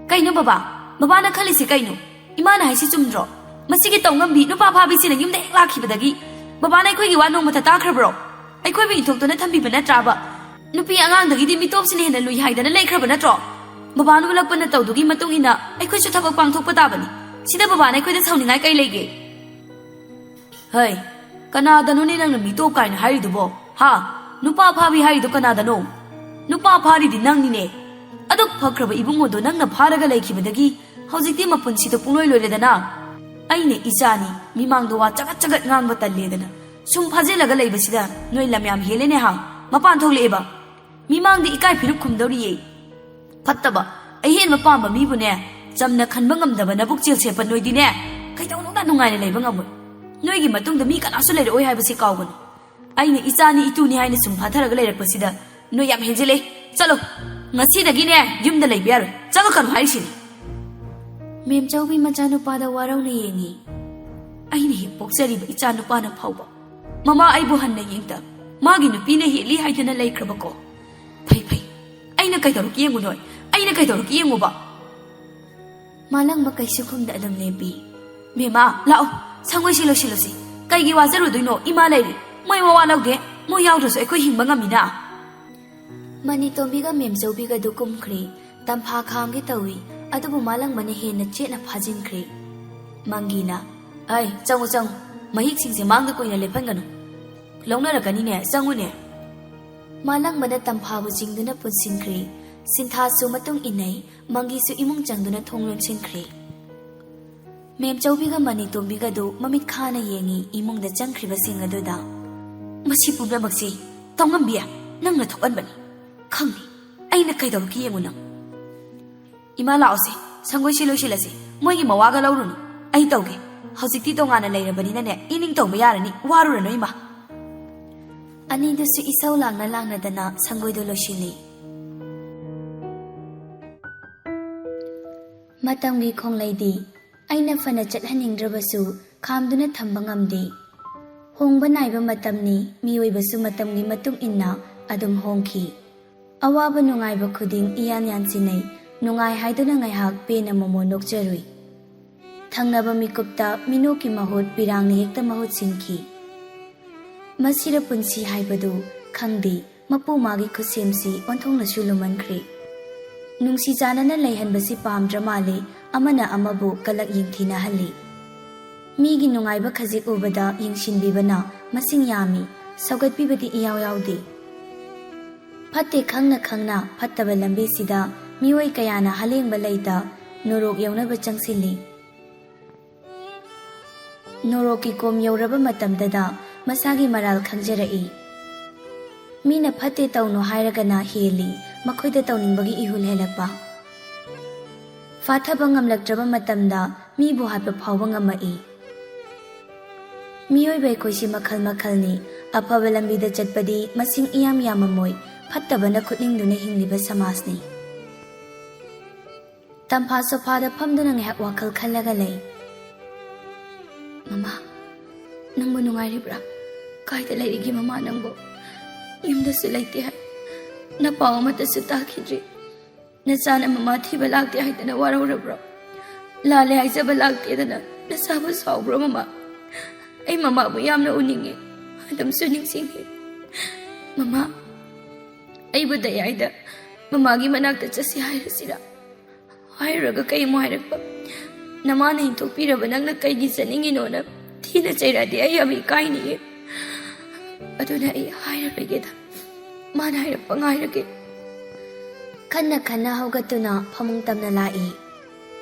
"ꯀꯩꯅꯣ ꯕꯕꯥ? ꯕꯕꯥꯅ ꯈꯜꯂꯤꯁꯤ ꯀꯩꯅꯣ? ꯏꯃꯥꯅ ꯍꯥꯏꯁꯤ ꯆꯨꯝꯗ꯭ꯔꯣ? ꯃꯁꯤꯒꯤ ꯇꯧꯉꯝꯕꯤ ꯅꯨꯄꯥ ꯐꯥꯕꯤꯁꯤꯅ ꯌꯨꯝꯗ ꯍꯦꯛ ꯂꯥꯛꯈꯤꯕꯗꯒꯤ ꯕꯕꯥꯅ ꯑꯩꯈꯣꯏꯒꯤ ꯋꯥ ꯅꯣꯡꯃꯇ ꯇꯥꯈ꯭ꯔꯕ꯭ꯔꯣ? ꯑꯩꯈꯣꯏꯕꯨ ꯏꯟꯊꯣꯛꯇꯨꯅ ꯊꯝꯕꯤꯕ ꯅꯠꯇ꯭ꯔꯥꯕ? ꯅꯨꯄꯤ ꯑꯉꯥꯡꯗꯒꯤꯗꯤ ꯃꯤꯇꯣꯞꯁꯤꯅ ꯍꯦꯟꯅ ꯂꯨꯏ ꯍꯥꯏꯗꯅ ꯂꯩꯈ꯭ꯔꯕ ꯅꯠꯇ꯭ꯔꯣ? ꯕꯕꯥꯅ ꯎꯠꯂꯛꯄ ꯅꯇꯧꯗꯨꯒꯤ ꯃꯇꯨꯡ ꯏꯟꯅ ꯑꯩꯈꯣꯏꯁꯨ ꯊꯕꯛ ꯄꯥꯡꯊꯣꯛꯄ ꯇꯥꯕꯅꯤ꯫ ꯁꯤꯗ ꯕꯕꯥꯅ ꯑꯩꯈꯣꯏꯗ ꯁꯥꯎꯅꯤꯡꯉꯥꯏ ꯀꯩ ꯂꯩꯒꯦ? ꯍꯩ, ꯀꯅꯥꯗꯅꯣꯅꯦ ꯅꯪꯅ ꯃꯤꯇꯣꯞ ꯀꯥꯏꯅ ꯍꯥꯏꯔꯤꯗꯨꯕꯣ? ꯍꯥ? ꯅꯨꯄꯥ ꯐꯥꯕꯤ ꯍꯥꯏꯔꯤꯗꯣ ꯀꯅꯥꯗꯅꯣ? ꯅꯨꯄꯥ ꯐꯥꯔꯤꯗꯤ ꯅꯪꯅꯤꯅꯦ꯫ ꯑꯗꯨꯛ ꯐꯈ꯭ꯔꯕ ꯏꯕꯨꯡꯉꯣꯗꯣ ꯅꯪꯅ ꯐꯥꯔꯒ ꯂꯩꯈꯤꯕꯗꯒꯤ ꯍꯧꯖꯤꯛꯇꯤ ꯃꯄꯨꯟꯁꯤꯗꯣ ꯄꯨꯡꯂꯣꯏ ꯂꯣꯏꯔꯦꯗꯅ꯫ ꯑꯩꯅ ꯏꯆꯥꯅꯤ, ꯃꯤꯃꯥꯡꯗ ꯋꯥ ꯆꯒꯠ ꯆꯒꯠ ꯉꯥꯡꯕ ꯇꯜꯂꯦꯗꯅ ꯁꯨꯝ ꯐꯥꯖꯤꯜꯂꯒ ꯂꯩꯕꯁꯤꯗ ꯅꯣꯏ ꯂꯝ ꯌꯥꯝ ꯍꯦꯜꯂꯦꯅꯦ ꯍꯥ? ꯃꯄꯥꯟ ꯊꯣꯛꯂꯛꯑꯦꯕ꯫ ꯃꯤꯃꯥꯡꯗ ꯏꯀꯥꯏ ꯐꯤꯔꯨꯛ ꯈꯨꯝꯗꯧꯔꯤꯌꯦ꯫ ꯐꯠꯇꯕ, ꯑꯍꯦꯟꯕ ꯄꯥꯝꯕ ꯃꯤꯕꯨꯅꯦ, ꯆꯝꯅ ꯈꯟꯕ ꯉꯝꯗꯕ ꯅꯕꯨꯛ ꯆꯦꯜ ꯁꯦꯠꯄ ꯅꯣꯏꯗꯤꯅꯦ, ꯀꯩꯗꯧꯅꯨꯡꯗ ꯅꯨꯡꯉꯥꯏꯅ ꯂꯩꯕ ꯉꯝꯃꯣꯏ꯫ ꯅꯣꯏꯒꯤ ꯃꯇꯨꯡꯗ ꯃꯤ ꯀꯅꯥꯁꯨ ꯂꯩꯔꯛꯑꯣꯏ ꯍꯥꯏꯕꯁꯤ ꯀꯥꯎꯒꯅꯨ꯫ ꯑꯩꯅ ꯏꯆꯥꯅꯤ ꯏꯇꯨꯅꯤ ꯍꯥꯏꯅ ꯁꯨꯝ ꯐꯥꯊꯔꯒ ꯂꯩꯔꯛꯄꯁꯤꯗ ꯅꯣꯏ ꯌꯥꯝ ꯍꯦꯟꯖꯤꯜꯂꯦ꯫ ꯆꯠꯂꯣ, ꯉꯁꯤꯗꯒꯤꯅꯦ ꯌꯨꯝꯗ ꯂꯩꯕ ꯌꯥꯔꯣꯏ꯫ ꯆꯪꯉꯛꯀꯅꯨ ꯍꯥꯏꯔꯤꯁꯤꯅꯤ꯫ ꯃꯦꯝꯆꯧꯕꯤ ꯃꯆꯥꯅꯨꯄꯥꯗ ꯋꯥꯔꯧꯅ ꯌꯦꯡꯉꯤ꯫ ꯑꯩꯅ ꯍꯦꯛ ꯄꯣꯛꯆꯔꯤꯕ ꯏꯆꯥ ꯅꯨꯄꯥꯅ ꯐꯥꯎꯕ ꯃꯃꯥ ꯑꯩꯕꯨ ꯍꯟꯅ ꯌꯦꯡꯗ ꯃꯥꯒꯤ ꯅꯨꯄꯤꯅ ꯍꯦꯜꯂꯤ ꯍꯥꯏꯗꯅ ꯂꯩꯈ꯭ꯔꯕꯀꯣ꯫ ꯐꯩ ꯐꯩ, ꯑꯩꯅ ꯀꯩꯗꯧꯔꯛꯀꯦ ꯌꯦꯡꯉꯨ ꯅꯣꯏ, ꯑꯩꯅ ꯀꯩꯗꯧꯔꯛꯀꯦ ꯌꯦꯡꯉꯨꯕ꯫ ꯃꯥꯂꯪꯕ ꯀꯩꯁꯨ ꯈꯨꯝꯗ ꯑꯗꯨꯝ ꯂꯦꯞꯄꯤ꯫ ꯃꯦꯃꯥ, ꯂꯥꯛꯑꯣ, ꯁꯪꯒꯣꯏꯁꯤ ꯂꯣꯏꯁꯤꯜꯂꯨꯁꯤ꯫ ꯀꯩꯒꯤ ꯋꯥꯖꯔꯨꯗꯣꯏꯅꯣ? ꯏꯃꯥ ꯂꯩꯔꯤ꯫ ꯃꯣꯏ ꯃꯋꯥ ꯂꯧꯗꯦ꯫ ꯃꯣꯏ ꯌꯥꯎꯗ꯭ꯔꯁꯨ ꯑꯩꯈꯣꯏ ꯍꯤꯡꯕ ꯉꯝꯃꯤꯅ꯫ ꯃꯅꯤꯇꯣꯝꯕꯤꯒ ꯃꯦꯝꯆꯧꯕꯤꯒꯗꯨ ꯀꯨꯝꯈ꯭ꯔꯦ꯫ ꯇꯝꯐꯥ ꯈꯥꯝꯒꯦ ꯇꯧꯏ, ꯑꯗꯨꯕꯨ ꯃꯥꯂꯪꯕꯅ ꯍꯦꯟꯅ ꯆꯦꯠꯅ ꯐꯥꯖꯤꯟꯈ꯭ꯔꯦ꯫ ꯃꯪꯒꯤꯅ, "ꯑꯩ, ꯆꯪꯉꯨ, ꯆꯪꯉꯨ꯫ ꯃꯍꯤꯛꯁꯤꯡꯁꯦ ꯃꯥꯡꯗ ꯀꯨꯏꯅ ꯂꯦꯞꯍꯟꯒꯅꯨ꯫ ꯂꯧꯅꯔꯛꯀꯅꯤꯅꯦ, ꯆꯪꯉꯨꯅꯦ꯫" ꯃꯥꯂꯪꯕꯅ ꯇꯝꯐꯥꯕꯨ ꯆꯤꯡꯗꯨꯅ ꯄꯨꯟꯁꯤꯟꯈ꯭ꯔꯦ꯫ ꯁꯤꯟꯊꯥꯁꯨ ꯃꯇꯨꯡ ꯏꯟꯅꯩ꯫ ꯃꯪꯒꯤꯁꯨ ꯏꯃꯨꯡ ꯆꯪꯗꯨꯅ ꯊꯣꯡ ꯂꯣꯟꯁꯤꯟꯈ꯭ꯔꯦ꯫ ꯃꯦꯝꯆꯧꯕꯤꯒ ꯃꯅꯤꯇꯣꯝꯕꯤꯒꯗꯨ ꯃꯃꯤꯠ ꯈꯥꯅ ꯌꯦꯡꯉꯤ ꯏꯃꯨꯡꯗ ꯆꯪꯈ꯭ꯔꯤꯕꯁꯤꯡ ꯑꯗꯨꯗ꯫ "ꯃꯁꯤ ꯄꯨꯝꯅꯃꯛꯁꯤ ꯇꯧꯉꯝꯕꯤ, ꯅꯪꯅ ꯊꯣꯛꯍꯟꯕꯅꯤ꯫ ꯈꯪꯅꯤ꯫ ꯑꯩꯅ ꯀꯩꯗꯧꯔꯛꯀꯦ ꯌꯦꯡꯉꯨ ꯅꯪ꯫" "ꯏꯃꯥ, ꯂꯥꯛꯑꯣꯁꯦ, ꯁꯪꯒꯣꯏꯁꯤ ꯂꯣꯏꯁꯤꯜꯂꯁꯤ꯫ ꯃꯣꯏꯒꯤ ꯃꯋꯥꯒ ꯂꯧꯔꯨꯅꯨ꯫ ꯑꯩ ꯇꯧꯒꯦ꯫ ꯍꯧꯖꯤꯛꯇꯤ ꯇꯣꯉꯥꯟꯅ ꯂꯩꯔꯕꯅꯤꯅꯅꯦ, ꯏꯅꯤꯡ ꯇꯧꯕ ꯌꯥꯔꯅꯤ꯫ ꯋꯥꯔꯨꯔꯅꯨ, ꯏꯃꯥ꯫" ꯑꯅꯤꯗꯨꯁꯨ ꯏꯁꯧ ꯂꯥꯡꯅ ꯂꯥꯡꯅꯗꯅ ꯁꯪꯒꯣꯏꯗꯣ ꯂꯣꯏꯁꯤꯜꯂꯤ꯫ ꯃꯇꯝꯒꯤ ꯈꯣꯡꯂꯩꯗꯤ ꯑꯩꯅ ꯐꯅ ꯆꯠꯍꯟꯅꯤꯡꯗ꯭ꯔꯕꯁꯨ ꯈꯥꯝꯗꯨꯅ ꯊꯝꯕ ꯉꯝꯗꯦ꯫ ꯍꯣꯡꯕ ꯅꯥꯏꯕ ꯃꯇꯝꯅꯤ, ꯃꯤꯑꯣꯏꯕꯁꯨ ꯃꯇꯝꯒꯤ ꯃꯇꯨꯡ ꯏꯟꯅ ꯑꯗꯨꯝ ꯍꯣꯡꯈꯤ꯫ ꯑꯋꯥꯕ ꯅꯨꯡꯉꯥꯏꯕ ꯈꯨꯗꯤꯡ ꯏꯌꯥꯟ ꯌꯥꯟꯁꯤꯟꯅꯩ, ꯅꯨꯡꯉꯥꯏ ꯍꯥꯏꯗꯨꯅ ꯉꯥꯏꯍꯥꯛ ꯄꯦꯟꯅ ꯃꯣꯃꯣꯟ ꯅꯣꯛꯆꯔꯨꯏ꯫ ꯊꯪꯅꯕ ꯃꯤꯀꯨꯞꯇ ꯃꯤꯅꯣꯛꯀꯤ ꯃꯍꯨꯠ ꯄꯤꯔꯥꯡꯅ ꯍꯦꯛꯇ ꯃꯍꯨꯠ ꯁꯤꯟꯈꯤ꯫ ꯃꯁꯤꯔ ꯄꯨꯟꯁꯤ ꯍꯥꯏꯕꯗꯨ ꯈꯪꯗꯦ, ꯃꯄꯨ ꯃꯥꯒꯤ ꯈꯨꯠꯁꯦꯝꯁꯤ ꯑꯣꯟꯊꯣꯛꯅꯁꯨ ꯂꯨꯃꯟꯈ꯭ꯔꯦ꯫ ꯅꯨꯡꯁꯤ ꯆꯥꯟꯅꯅ ꯂꯩꯍꯟꯕꯁꯤ ꯄꯥꯝꯗ꯭ꯔ ꯃꯥꯜꯂꯦ, ꯑꯃꯅ ꯑꯃꯕꯨ ꯀꯂꯛ ꯌꯦꯡꯊꯤꯅꯍꯜꯂꯤ꯫ ꯃꯤꯒꯤ ꯅꯨꯡꯉꯥꯏꯕ ꯈꯖꯤꯛ ꯎꯕꯗ ꯌꯦꯡꯁꯤꯟꯕꯤꯕꯅ ꯃꯁꯤꯡ ꯌꯥꯝꯃꯤ, ꯁꯧꯒꯠꯄꯤꯕꯗꯤ ꯏꯌꯥꯎ ꯌꯥꯎꯗꯦ꯫ ꯐꯠꯇꯦ ꯈꯪꯅ ꯈꯪꯅ ꯐꯠꯇꯕ ꯂꯝꯕꯤꯁꯤꯗ ꯃꯤꯑꯣꯏ ꯀꯌꯥꯅ ꯍꯂꯦꯡꯕ ꯂꯩꯇ ꯅꯣꯔꯣꯛ ꯌꯧꯅꯕ ꯆꯪꯁꯤꯜꯂꯤ꯫ ꯅꯣꯔꯣꯛꯀꯤ ꯀꯣꯝ ꯌꯧꯔꯕ ꯃꯇꯝꯗꯗ ꯃꯁꯥꯒꯤ ꯃꯔꯥꯜ ꯈꯪꯖꯔꯛꯏ꯫ ꯃꯤꯅ ꯐꯠꯇꯦ ꯇꯧꯅꯨ ꯍꯥꯏꯔꯒꯅ ꯍꯦꯜꯂꯤ ꯃꯈꯣꯏꯗ ꯇꯧꯅꯤꯡꯕꯒꯤ ꯏꯍꯨꯜ ꯍꯦꯜꯂꯛꯄ꯫ ꯐꯥꯊꯕ ꯉꯝꯂꯛꯇ꯭ꯔꯕ ꯃꯇꯝꯗ ꯃꯤꯕꯨ ꯍꯥꯠꯄ ꯐꯥꯎꯕ ꯉꯝꯃꯛꯏ꯫ ꯃꯤꯑꯣꯏꯕ ꯑꯩꯈꯣꯏꯁꯤ ꯃꯈꯜ ꯃꯈꯜꯅꯤ꯫ ꯑꯐꯕ ꯂꯝꯕꯤꯗ ꯆꯠꯄꯗꯤ ꯃꯁꯤꯡ ꯏꯌꯥꯝ ꯌꯥꯝꯃꯝꯃꯣꯏ, ꯐꯠꯇꯕꯅ ꯈꯨꯠꯅꯤꯡꯗꯨꯅ ꯍꯤꯡꯂꯤꯕ ꯁꯃꯥꯖꯅꯤ꯫ ꯇꯝꯐꯥ ꯁꯣꯐꯥꯗ ꯐꯝꯗꯨꯅ ꯉꯥꯏꯍꯥꯛ ꯋꯥꯈꯜ ꯈꯜꯂꯒ ꯂꯩ꯫ "ꯃꯃꯥ, ꯅꯪꯕꯨ ꯅꯨꯡꯉꯥꯏꯔꯤꯕ꯭ꯔꯥ? ꯀꯥꯏꯗ ꯂꯩꯔꯤꯒꯦ ꯃꯃꯥ ꯅꯪꯕꯨ? ꯌꯨꯝꯗꯁꯨ ꯂꯩꯇꯦ ꯍꯥꯏ, ꯅꯄꯥꯎ ꯑꯃꯠꯇꯁꯨ ꯇꯥꯈꯤꯗ꯭ꯔꯤ꯫ ꯅꯆꯥꯅ ꯃꯃꯥ ꯊꯤꯕ ꯂꯥꯛꯇꯦ ꯍꯥꯏꯗꯅ ꯋꯥꯔꯧꯔꯕ꯭ꯔꯣ? ꯂꯥꯜꯂꯦ ꯍꯥꯏꯖꯕ ꯂꯥꯛꯇꯦꯗꯅ ꯅꯆꯥꯕꯨ ꯁꯥꯎꯕ꯭ꯔꯣ ꯃꯃꯥ? ꯑꯩ ꯃꯃꯥꯕꯨ ꯌꯥꯝꯅ ꯎꯅꯤꯡꯉꯤ, ꯑꯗꯨꯝꯁꯨ ꯅꯤꯡꯁꯤꯡꯉꯤ꯫ ꯃꯃꯥ, ꯑꯩꯕꯨ ꯗꯌꯥꯏꯗ ꯃꯃꯥꯒꯤ ꯃꯅꯥꯛꯇ ꯆꯠꯁꯤ ꯍꯥꯏꯔꯁꯤꯔꯥ? ꯍꯥꯏꯔꯨꯔꯒ ꯀꯩ ꯑꯃꯨꯛ ꯍꯥꯏꯔꯛꯄ? ꯅꯃꯥꯅ ꯏꯟꯊꯣꯛꯄꯤꯔꯕ ꯅꯪꯅ ꯀꯩꯒꯤ ꯆꯠꯅꯤꯡꯉꯤꯅꯣꯅ ꯊꯤꯅ ꯆꯩꯔꯛꯑꯗꯤ ꯑꯩ ꯌꯥꯝ ꯏꯀꯥꯏꯅꯤꯌꯦ꯫ ꯑꯗꯨꯅ ꯑꯩ ꯍꯥꯏꯔꯔꯣꯏꯒꯦꯗ, ꯃꯥꯅ ꯍꯥꯏꯔꯛꯄ ꯉꯥꯏꯔꯒꯦ꯫" ꯈꯟꯅ ꯈꯟꯅ ꯍꯧꯒꯠꯇꯨꯅ ꯐꯃꯨꯡ ꯇꯝꯅ ꯂꯥꯛꯏ꯫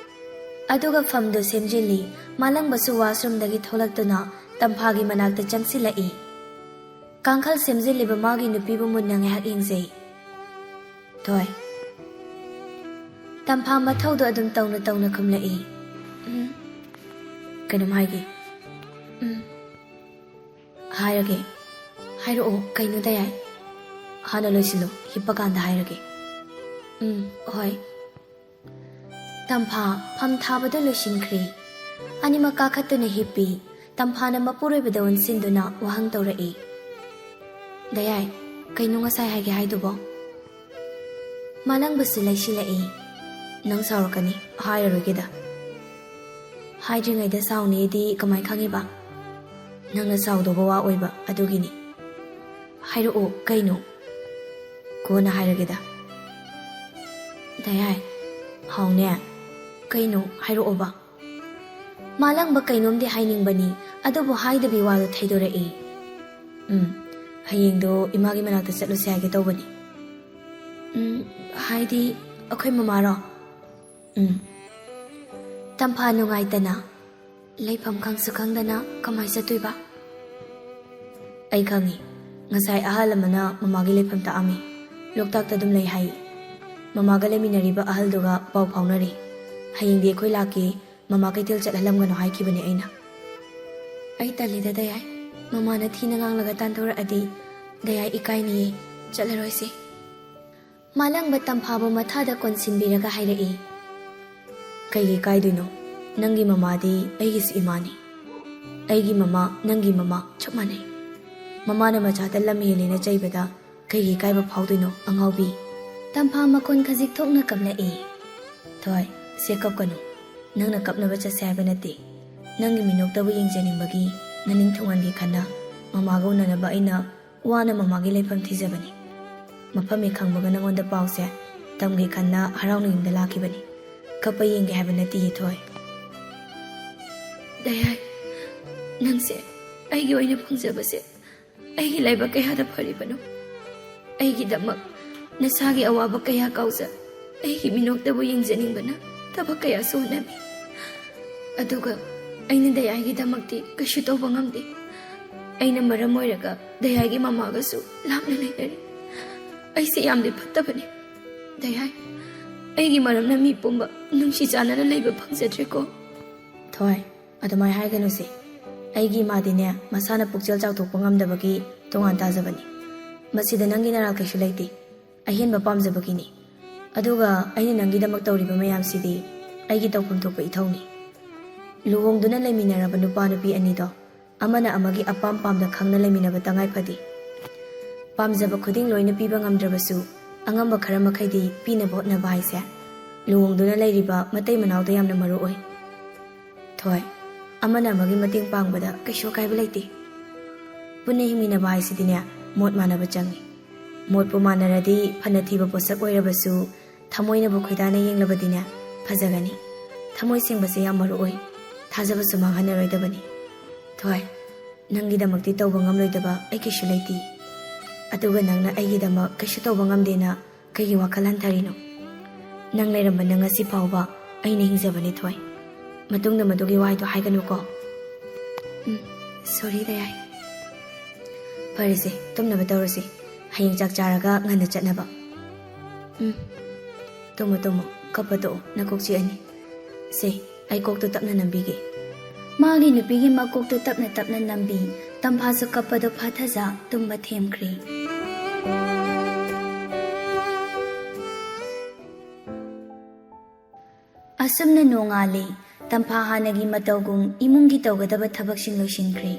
ꯑꯗꯨꯒ ꯐꯝꯗꯨ ꯁꯦꯝꯖꯤꯜꯂꯤ꯫ ꯃꯥꯂꯪꯕꯁꯨ ꯋꯥꯁꯔꯨꯝꯗꯒꯤ ꯊꯣꯛꯂꯛꯇꯨꯅ ꯇꯝꯐꯥꯒꯤ ꯃꯅꯥꯛꯇ ꯆꯪꯁꯤꯜꯂꯛꯏ꯫ ꯀꯥꯡꯈꯜ ꯁꯦꯝꯖꯤꯜꯂꯤꯕ ꯃꯥꯒꯤ ꯅꯨꯄꯤꯕꯨ ꯃꯨꯟꯅ ꯉꯥꯏꯍꯥꯛ ꯌꯦꯡꯖꯩ꯫ "ꯊꯣꯏ꯫" ꯇꯝꯐꯥ ꯃꯊꯧꯗꯨ ꯑꯗꯨꯝ ꯇꯧꯅ ꯇꯧꯅ ꯈꯨꯝꯂꯛꯏ꯫ "ꯎꯝ, ꯀꯩꯅꯣꯝ ꯍꯥꯏꯒꯦ꯫" "ꯎꯝ, ꯍꯥꯏꯔꯒꯦ꯫" "ꯍꯥꯏꯔꯛꯑꯣ, ꯀꯩꯅꯣ ꯗꯌꯥꯏ?" "ꯍꯥꯟꯅ ꯂꯣꯏꯁꯤꯜꯂꯨ, ꯍꯤꯞꯄꯀꯥꯟꯗ ꯍꯥꯏꯔꯒꯦ꯫" "ꯎꯝ, ꯍꯣꯏ꯫" ꯇꯝꯐꯥ ꯐꯝ ꯊꯥꯕꯗ ꯂꯣꯏꯁꯤꯟꯈ꯭ꯔꯦ꯫ ꯑꯅꯤꯃꯛ ꯀꯥꯈꯠꯇꯨꯅ ꯍꯤꯞꯄꯤ꯫ ꯇꯝꯐꯥꯅ ꯃꯄꯨꯔꯣꯏꯕꯗ ꯑꯣꯟꯁꯤꯟꯗꯨꯅ ꯋꯥꯍꯪ ꯇꯧꯔꯛꯏ꯫ "ꯗꯌꯥꯏ, ꯀꯩꯅꯣ ꯉꯁꯥꯏ ꯍꯥꯏꯒꯦ ꯍꯥꯏꯗꯨꯕꯣ?" ꯃꯥꯂꯪꯕꯁꯨ ꯂꯩꯁꯤꯜꯂꯛꯏ꯫ "ꯅꯪ ꯁꯥꯎꯔꯛꯀꯅꯤ, ꯍꯥꯏꯔꯔꯣꯏꯒꯦꯗ꯫" ꯍꯥꯏꯗ꯭ꯔꯤꯉꯩꯗ ꯁꯥꯎꯅꯦꯗꯤ ꯀꯃꯥꯏ ꯈꯪꯉꯤꯕ? ꯅꯪꯅ ꯁꯥꯎꯗꯧꯕ ꯋꯥ ꯑꯣꯏꯕ ꯑꯗꯨꯒꯤꯅꯤ꯫ ꯍꯥꯏꯔꯛꯑꯣ, ꯀꯩꯅꯣ? ꯀꯣꯟꯅ ꯍꯥꯏꯔꯒꯦꯗ꯫ ꯗꯌꯥꯏ, ꯍꯥꯎꯅꯦ꯫ ꯀꯩꯅꯣ? ꯍꯥꯏꯔꯛꯑꯣꯕ꯫ ꯃꯥꯂꯪꯕ ꯀꯩꯅꯣꯝꯗꯤ ꯍꯥꯏꯅꯤꯡꯕꯅꯤ, ꯑꯗꯨꯕꯨ ꯍꯥꯏꯗꯕꯤ ꯋꯥꯗꯣ ꯊꯩꯗꯣꯔꯛꯏ꯫ ꯎꯝ, ꯍꯌꯦꯡꯗꯣ ꯏꯃꯥꯒꯤ ꯃꯅꯥꯛꯇ ꯆꯠꯂꯨꯁꯦ ꯍꯥꯏꯒꯦ ꯇꯧꯕꯅꯤ꯫ ꯎꯝ, ꯍꯥꯏꯗꯤ ꯑꯩꯈꯣꯏ ꯃꯃꯥꯔꯣ? ꯎꯝ꯫ ꯇꯝꯐꯥ ꯅꯨꯡꯉꯥꯏꯇꯅ, ꯂꯩꯐꯝ ꯈꯪꯁꯨ ꯈꯪꯗꯅ ꯀꯃꯥꯏ ꯆꯠꯇꯣꯏꯕ? ꯑꯩ ꯈꯪꯉꯤ꯫ ꯉꯁꯥꯏ ꯑꯍꯜ ꯑꯃꯅ ꯃꯃꯥꯒꯤ ꯂꯩꯐꯝ ꯇꯥꯛꯑꯝꯃꯤ꯫ ꯂꯣꯛꯇꯥꯛꯇ ꯑꯗꯨꯝ ꯂꯩ ꯍꯥꯏ꯫ ꯃꯃꯥꯒ ꯂꯩꯃꯤꯟꯅꯔꯤꯕ ꯑꯍꯜꯗꯨꯒ ꯄꯥꯎ ꯐꯥꯎꯅꯔꯤ꯫ ꯍꯌꯦꯡꯗꯤ ꯑꯩꯈꯣꯏ ꯂꯥꯛꯀꯦ, ꯃꯃꯥ ꯀꯩꯊꯦꯜ ꯆꯠꯍꯜꯂꯝꯒꯅꯨ ꯍꯥꯏꯈꯤꯕꯅꯦ ꯑꯩꯅ꯫ ꯑꯩ ꯇꯜꯂꯤꯗ, ꯗꯌꯥꯏ꯫ ꯃꯃꯥꯅ ꯊꯤꯅ ꯉꯥꯡꯂꯒ ꯇꯥꯟꯊꯣꯔꯛꯑꯗꯤ ꯗꯌꯥꯏ ꯏꯀꯥꯏꯅꯤꯌꯦ꯫ ꯆꯠꯂꯔꯣꯏꯁꯦ꯫ ꯃꯥꯂꯪꯕ ꯇꯝꯐꯥꯕꯨ ꯃꯊꯥꯗ ꯀꯣꯟꯁꯤꯟꯕꯤꯔꯒ ꯍꯥꯏꯔꯛꯏ꯫ ꯀꯩꯒꯤ ꯏꯀꯥꯏꯗꯣꯏꯅꯣ? ꯅꯪꯒꯤ ꯃꯃꯥꯗꯤ ꯑꯩꯒꯤꯁꯨ ꯏꯃꯥꯅꯤ꯫ ꯑꯩꯒꯤ ꯃꯃꯥ, ꯅꯪꯒꯤ ꯃꯃꯥ ꯆꯞ ꯃꯥꯟꯅꯩ꯫ ꯃꯃꯥꯅ ꯃꯆꯥꯗ ꯂꯝ ꯍꯦꯜꯂꯦꯅ ꯆꯩꯕꯗ ꯀꯩꯒꯤ ꯏꯀꯥꯏꯕ ꯐꯥꯎꯗꯣꯏꯅꯣ, ꯑꯉꯥꯎꯕꯤ? ꯇꯝꯐꯥ ꯃꯈꯣꯟ ꯈꯖꯤꯛ ꯊꯣꯛꯅ ꯀꯞꯂꯛꯏ꯫ ꯊꯣꯏ, ꯁꯦ ꯀꯞꯀꯅꯨ꯫ ꯅꯪꯅ ꯀꯞꯅꯕ ꯆꯠꯁꯦ ꯍꯥꯏꯕ ꯅꯠꯇꯦ꯫ ꯅꯪꯒꯤ ꯃꯤꯅꯣꯛꯇꯕꯨ ꯌꯦꯡꯖꯅꯤꯡꯕꯒꯤ ꯅꯅꯤꯡ ꯊꯨꯡꯍꯟꯒꯦ ꯈꯟꯅ ꯃꯃꯥꯒ ꯎꯅꯅꯕ ꯑꯩꯅ ꯋꯥꯅ ꯃꯃꯥꯒꯤ ꯂꯩꯐꯝ ꯊꯤꯖꯕꯅꯤ꯫ ꯃꯐꯝ ꯍꯦꯛ ꯈꯪꯕꯒ ꯅꯉꯣꯟꯗ ꯄꯥꯎꯁꯦ ꯇꯝꯒꯦ ꯈꯟꯅ ꯍꯔꯥꯎꯅ ꯌꯨꯝꯗ ꯂꯥꯛꯈꯤꯕꯅꯤ꯫ ꯀꯞꯄ ꯌꯦꯡꯒꯦ ꯍꯥꯏꯕ ꯅꯠꯇꯤꯌꯦ, ꯊꯣꯏ꯫ ꯗꯌꯥꯏ, ꯅꯪꯁꯦ ꯑꯩꯒꯤ ꯑꯣꯏꯅ ꯐꯪꯖꯕꯁꯦ ꯑꯩꯒꯤ ꯂꯥꯏꯕꯛ ꯀꯌꯥꯗ ꯐꯔꯤꯕꯅꯣ꯫ ꯑꯩꯒꯤꯗꯃꯛ ꯅꯁꯥꯒꯤ ꯑꯋꯥꯕ ꯀꯌꯥ ꯀꯥꯎꯖ, ꯑꯩꯒꯤ ꯃꯤꯅꯣꯛꯇꯕꯨ ꯌꯦꯡꯖꯅꯤꯡꯕꯅ ꯊꯕꯛ ꯀꯌꯥꯁꯨ ꯍꯣꯠꯅꯕꯤ꯫ ꯑꯗꯨꯒ ꯑꯩꯅ ꯗꯌꯥꯏꯒꯤꯗꯃꯛꯇꯤ ꯀꯩꯁꯨ ꯇꯧꯕ ꯉꯝꯗꯦ꯫ ꯑꯩꯅ ꯃꯔꯝ ꯑꯣꯏꯔꯒ ꯗꯌꯥꯏꯒꯤ ꯃꯃꯥꯒꯁꯨ ꯂꯥꯞꯅ ꯂꯩꯅꯔꯤ꯫ ꯑꯩꯁꯦ ꯌꯥꯝꯗꯤ ꯐꯠꯇꯕꯅꯤ꯫ ꯗꯌꯥꯏ, ꯑꯩꯒꯤ ꯃꯔꯝꯅ ꯃꯤ ꯄꯨꯝꯕ ꯅꯨꯡꯁꯤ ꯆꯥꯟꯅꯅ ꯂꯩꯕ ꯐꯪꯖꯗ꯭ꯔꯦꯀꯣ꯫ ꯊꯣꯏ, ꯑꯗꯨꯃꯥꯏ ꯍꯥꯏꯒꯅꯨꯁꯦ꯫ ꯑꯩꯒꯤ ꯏꯃꯥꯗꯤꯅꯦ, ꯃꯁꯥꯅ ꯄꯨꯛꯆꯦꯜ ꯆꯥꯎꯊꯣꯛꯄ ꯉꯝꯗꯕꯒꯤ ꯇꯣꯉꯥꯟ ꯇꯥꯖꯕꯅꯤ꯫ ꯃꯁꯤꯗ ꯅꯪꯒꯤ ꯅꯔꯥꯜ ꯀꯩꯁꯨ ꯂꯩꯇꯦ꯫ ꯑꯍꯦꯟꯕ ꯄꯥꯝꯖꯕꯒꯤꯅꯤ꯫ ꯑꯗꯨꯒ ꯑꯩꯅ ꯅꯪꯒꯤꯗꯃꯛ ꯇꯧꯔꯤꯕ ꯃꯌꯥꯝꯁꯤꯗꯤ ꯑꯩꯒꯤ ꯇꯧꯐꯝ ꯊꯣꯛꯄ ꯏꯊꯧꯅꯤ꯫ ꯂꯨꯍꯣꯡꯗꯨꯅ ꯂꯩꯃꯤꯟꯅꯔꯕ ꯅꯨꯄꯥ ꯅꯨꯄꯤ ꯑꯅꯤꯗꯣ ꯑꯃꯅ ꯑꯃꯒꯤ ꯑꯄꯥꯝ ꯄꯥꯝꯗ ꯈꯪꯅ ꯂꯩꯃꯤꯟꯅꯕ ꯇꯉꯥꯏ ꯐꯗꯦ꯫ ꯄꯥꯝꯖꯕ ꯈꯨꯗꯤꯡ ꯂꯣꯏꯅ ꯄꯤꯕ ꯉꯝꯗ꯭ꯔꯕꯁꯨ, ꯑꯉꯝꯕ ꯈꯔ ꯃꯈꯩꯗꯤ ꯄꯤꯅꯕ ꯍꯣꯠꯅꯕ ꯍꯥꯏꯁꯦ ꯂꯨꯍꯣꯡꯗꯨꯅ ꯂꯩꯔꯤꯕ ꯃꯇꯩ ꯃꯅꯥꯎꯗ ꯌꯥꯝꯅ ꯃꯔꯨ ꯑꯣꯏ꯫ ꯊꯣꯏ, ꯑꯃꯅ ꯑꯃꯒꯤ ꯃꯇꯦꯡ ꯄꯥꯡꯕꯗ ꯀꯩꯁꯨ ꯑꯀꯥꯏꯕ ꯂꯩꯇꯦ꯫ ꯄꯨꯟꯅ ꯍꯤꯡꯃꯤꯟꯅꯕ ꯍꯥꯏꯁꯤꯗꯤꯅꯦ, ꯃꯣꯠ ꯃꯥꯟꯅꯕ ꯆꯪꯉꯤ꯫ ꯃꯣꯠꯄꯨ ꯃꯥꯟꯅꯔꯗꯤ ꯐꯅ ꯊꯤꯕ ꯄꯣꯠꯁꯛ ꯑꯣꯏꯔꯕꯁꯨ, ꯊꯃꯣꯏꯅꯕꯨ ꯈꯣꯏꯗꯥꯅ ꯌꯦꯡꯂꯕꯗꯤꯅꯦ, ꯐꯖꯒꯅꯤ꯫ ꯊꯃꯣꯏ ꯁꯦꯡꯕꯁꯦ ꯌꯥꯝ ꯃꯔꯨ ꯑꯣꯏ꯫ ꯊꯥꯖꯕꯁꯨ ꯃꯥꯡꯍꯟꯅꯔꯣꯏꯗꯕꯅꯤ꯫ ꯊꯣꯏ, ꯅꯪꯒꯤꯗꯃꯛꯇꯤ ꯇꯧꯕ ꯉꯝꯂꯣꯏꯗꯕ ꯑꯩ ꯀꯩꯁꯨ ꯂꯩꯇꯦ꯫ ꯑꯗꯨꯒ ꯅꯪꯅ ꯑꯩꯒꯤꯗꯃꯛ ꯀꯩꯁꯨ ꯇꯧꯕ ꯉꯝꯗꯦꯅ ꯀꯩꯒꯤ ꯋꯥꯈꯜ ꯍꯟꯊꯔꯤꯅꯣ? ꯅꯪ ꯂꯩꯔꯝꯕꯅ ꯉꯁꯤ ꯐꯥꯎꯕ ꯑꯩꯅ ꯍꯤꯡꯖꯕꯅꯤ, ꯊꯣꯏ꯫ ꯃꯇꯨꯡꯗ ꯃꯗꯨꯒꯤ ꯋꯥꯍꯩꯗꯣ ꯍꯥꯏꯒꯅꯨꯀꯣ꯫ ꯎꯝ, sorry, ꯗꯌꯥꯏ꯫ ꯐꯔꯦꯁꯦ, ꯇꯨꯝꯅꯕ ꯇꯧꯔꯁꯤ꯫ ꯍꯌꯦꯡ ꯆꯥꯛ ꯆꯥꯔꯒ ꯉꯟꯅ ꯆꯠꯅꯕ꯫ ꯎꯝ, ꯇꯨꯝꯃꯣ, ꯇꯨꯝꯃꯣ, ꯀꯞꯄ ꯇꯣꯛꯑꯣ, ꯅꯀꯣꯛ ꯆꯤꯛꯑꯅꯤ꯫ ꯁꯦ, ꯑꯩ ꯀꯣꯛꯇꯨ ꯇꯞꯅ ꯅꯝꯕꯤꯒꯦ꯫ ꯃꯥꯒꯤ ꯅꯨꯄꯤꯒꯤ ꯃꯀꯣꯛꯇꯨ ꯇꯞꯅ ꯇꯞꯅ ꯅꯝꯕꯤ꯫ ꯇꯝꯐꯥꯁꯨ ꯀꯞꯄꯗꯨ ꯐꯥꯊꯖ ꯇꯨꯝꯕ ꯊꯦꯝꯈ꯭ꯔꯦ꯫ ꯑꯁꯨꯝꯅ ꯅꯣꯡꯉꯥꯜꯂꯤ꯫ ꯇꯝꯐꯥ ꯍꯥꯟꯅꯒꯤ ꯃꯇꯧꯒꯨꯝ ꯏꯃꯨꯡꯒꯤ ꯇꯧꯒꯗꯕ ꯊꯕꯛꯁꯤꯡ ꯂꯣꯏꯁꯤꯟꯈ꯭ꯔꯦ꯫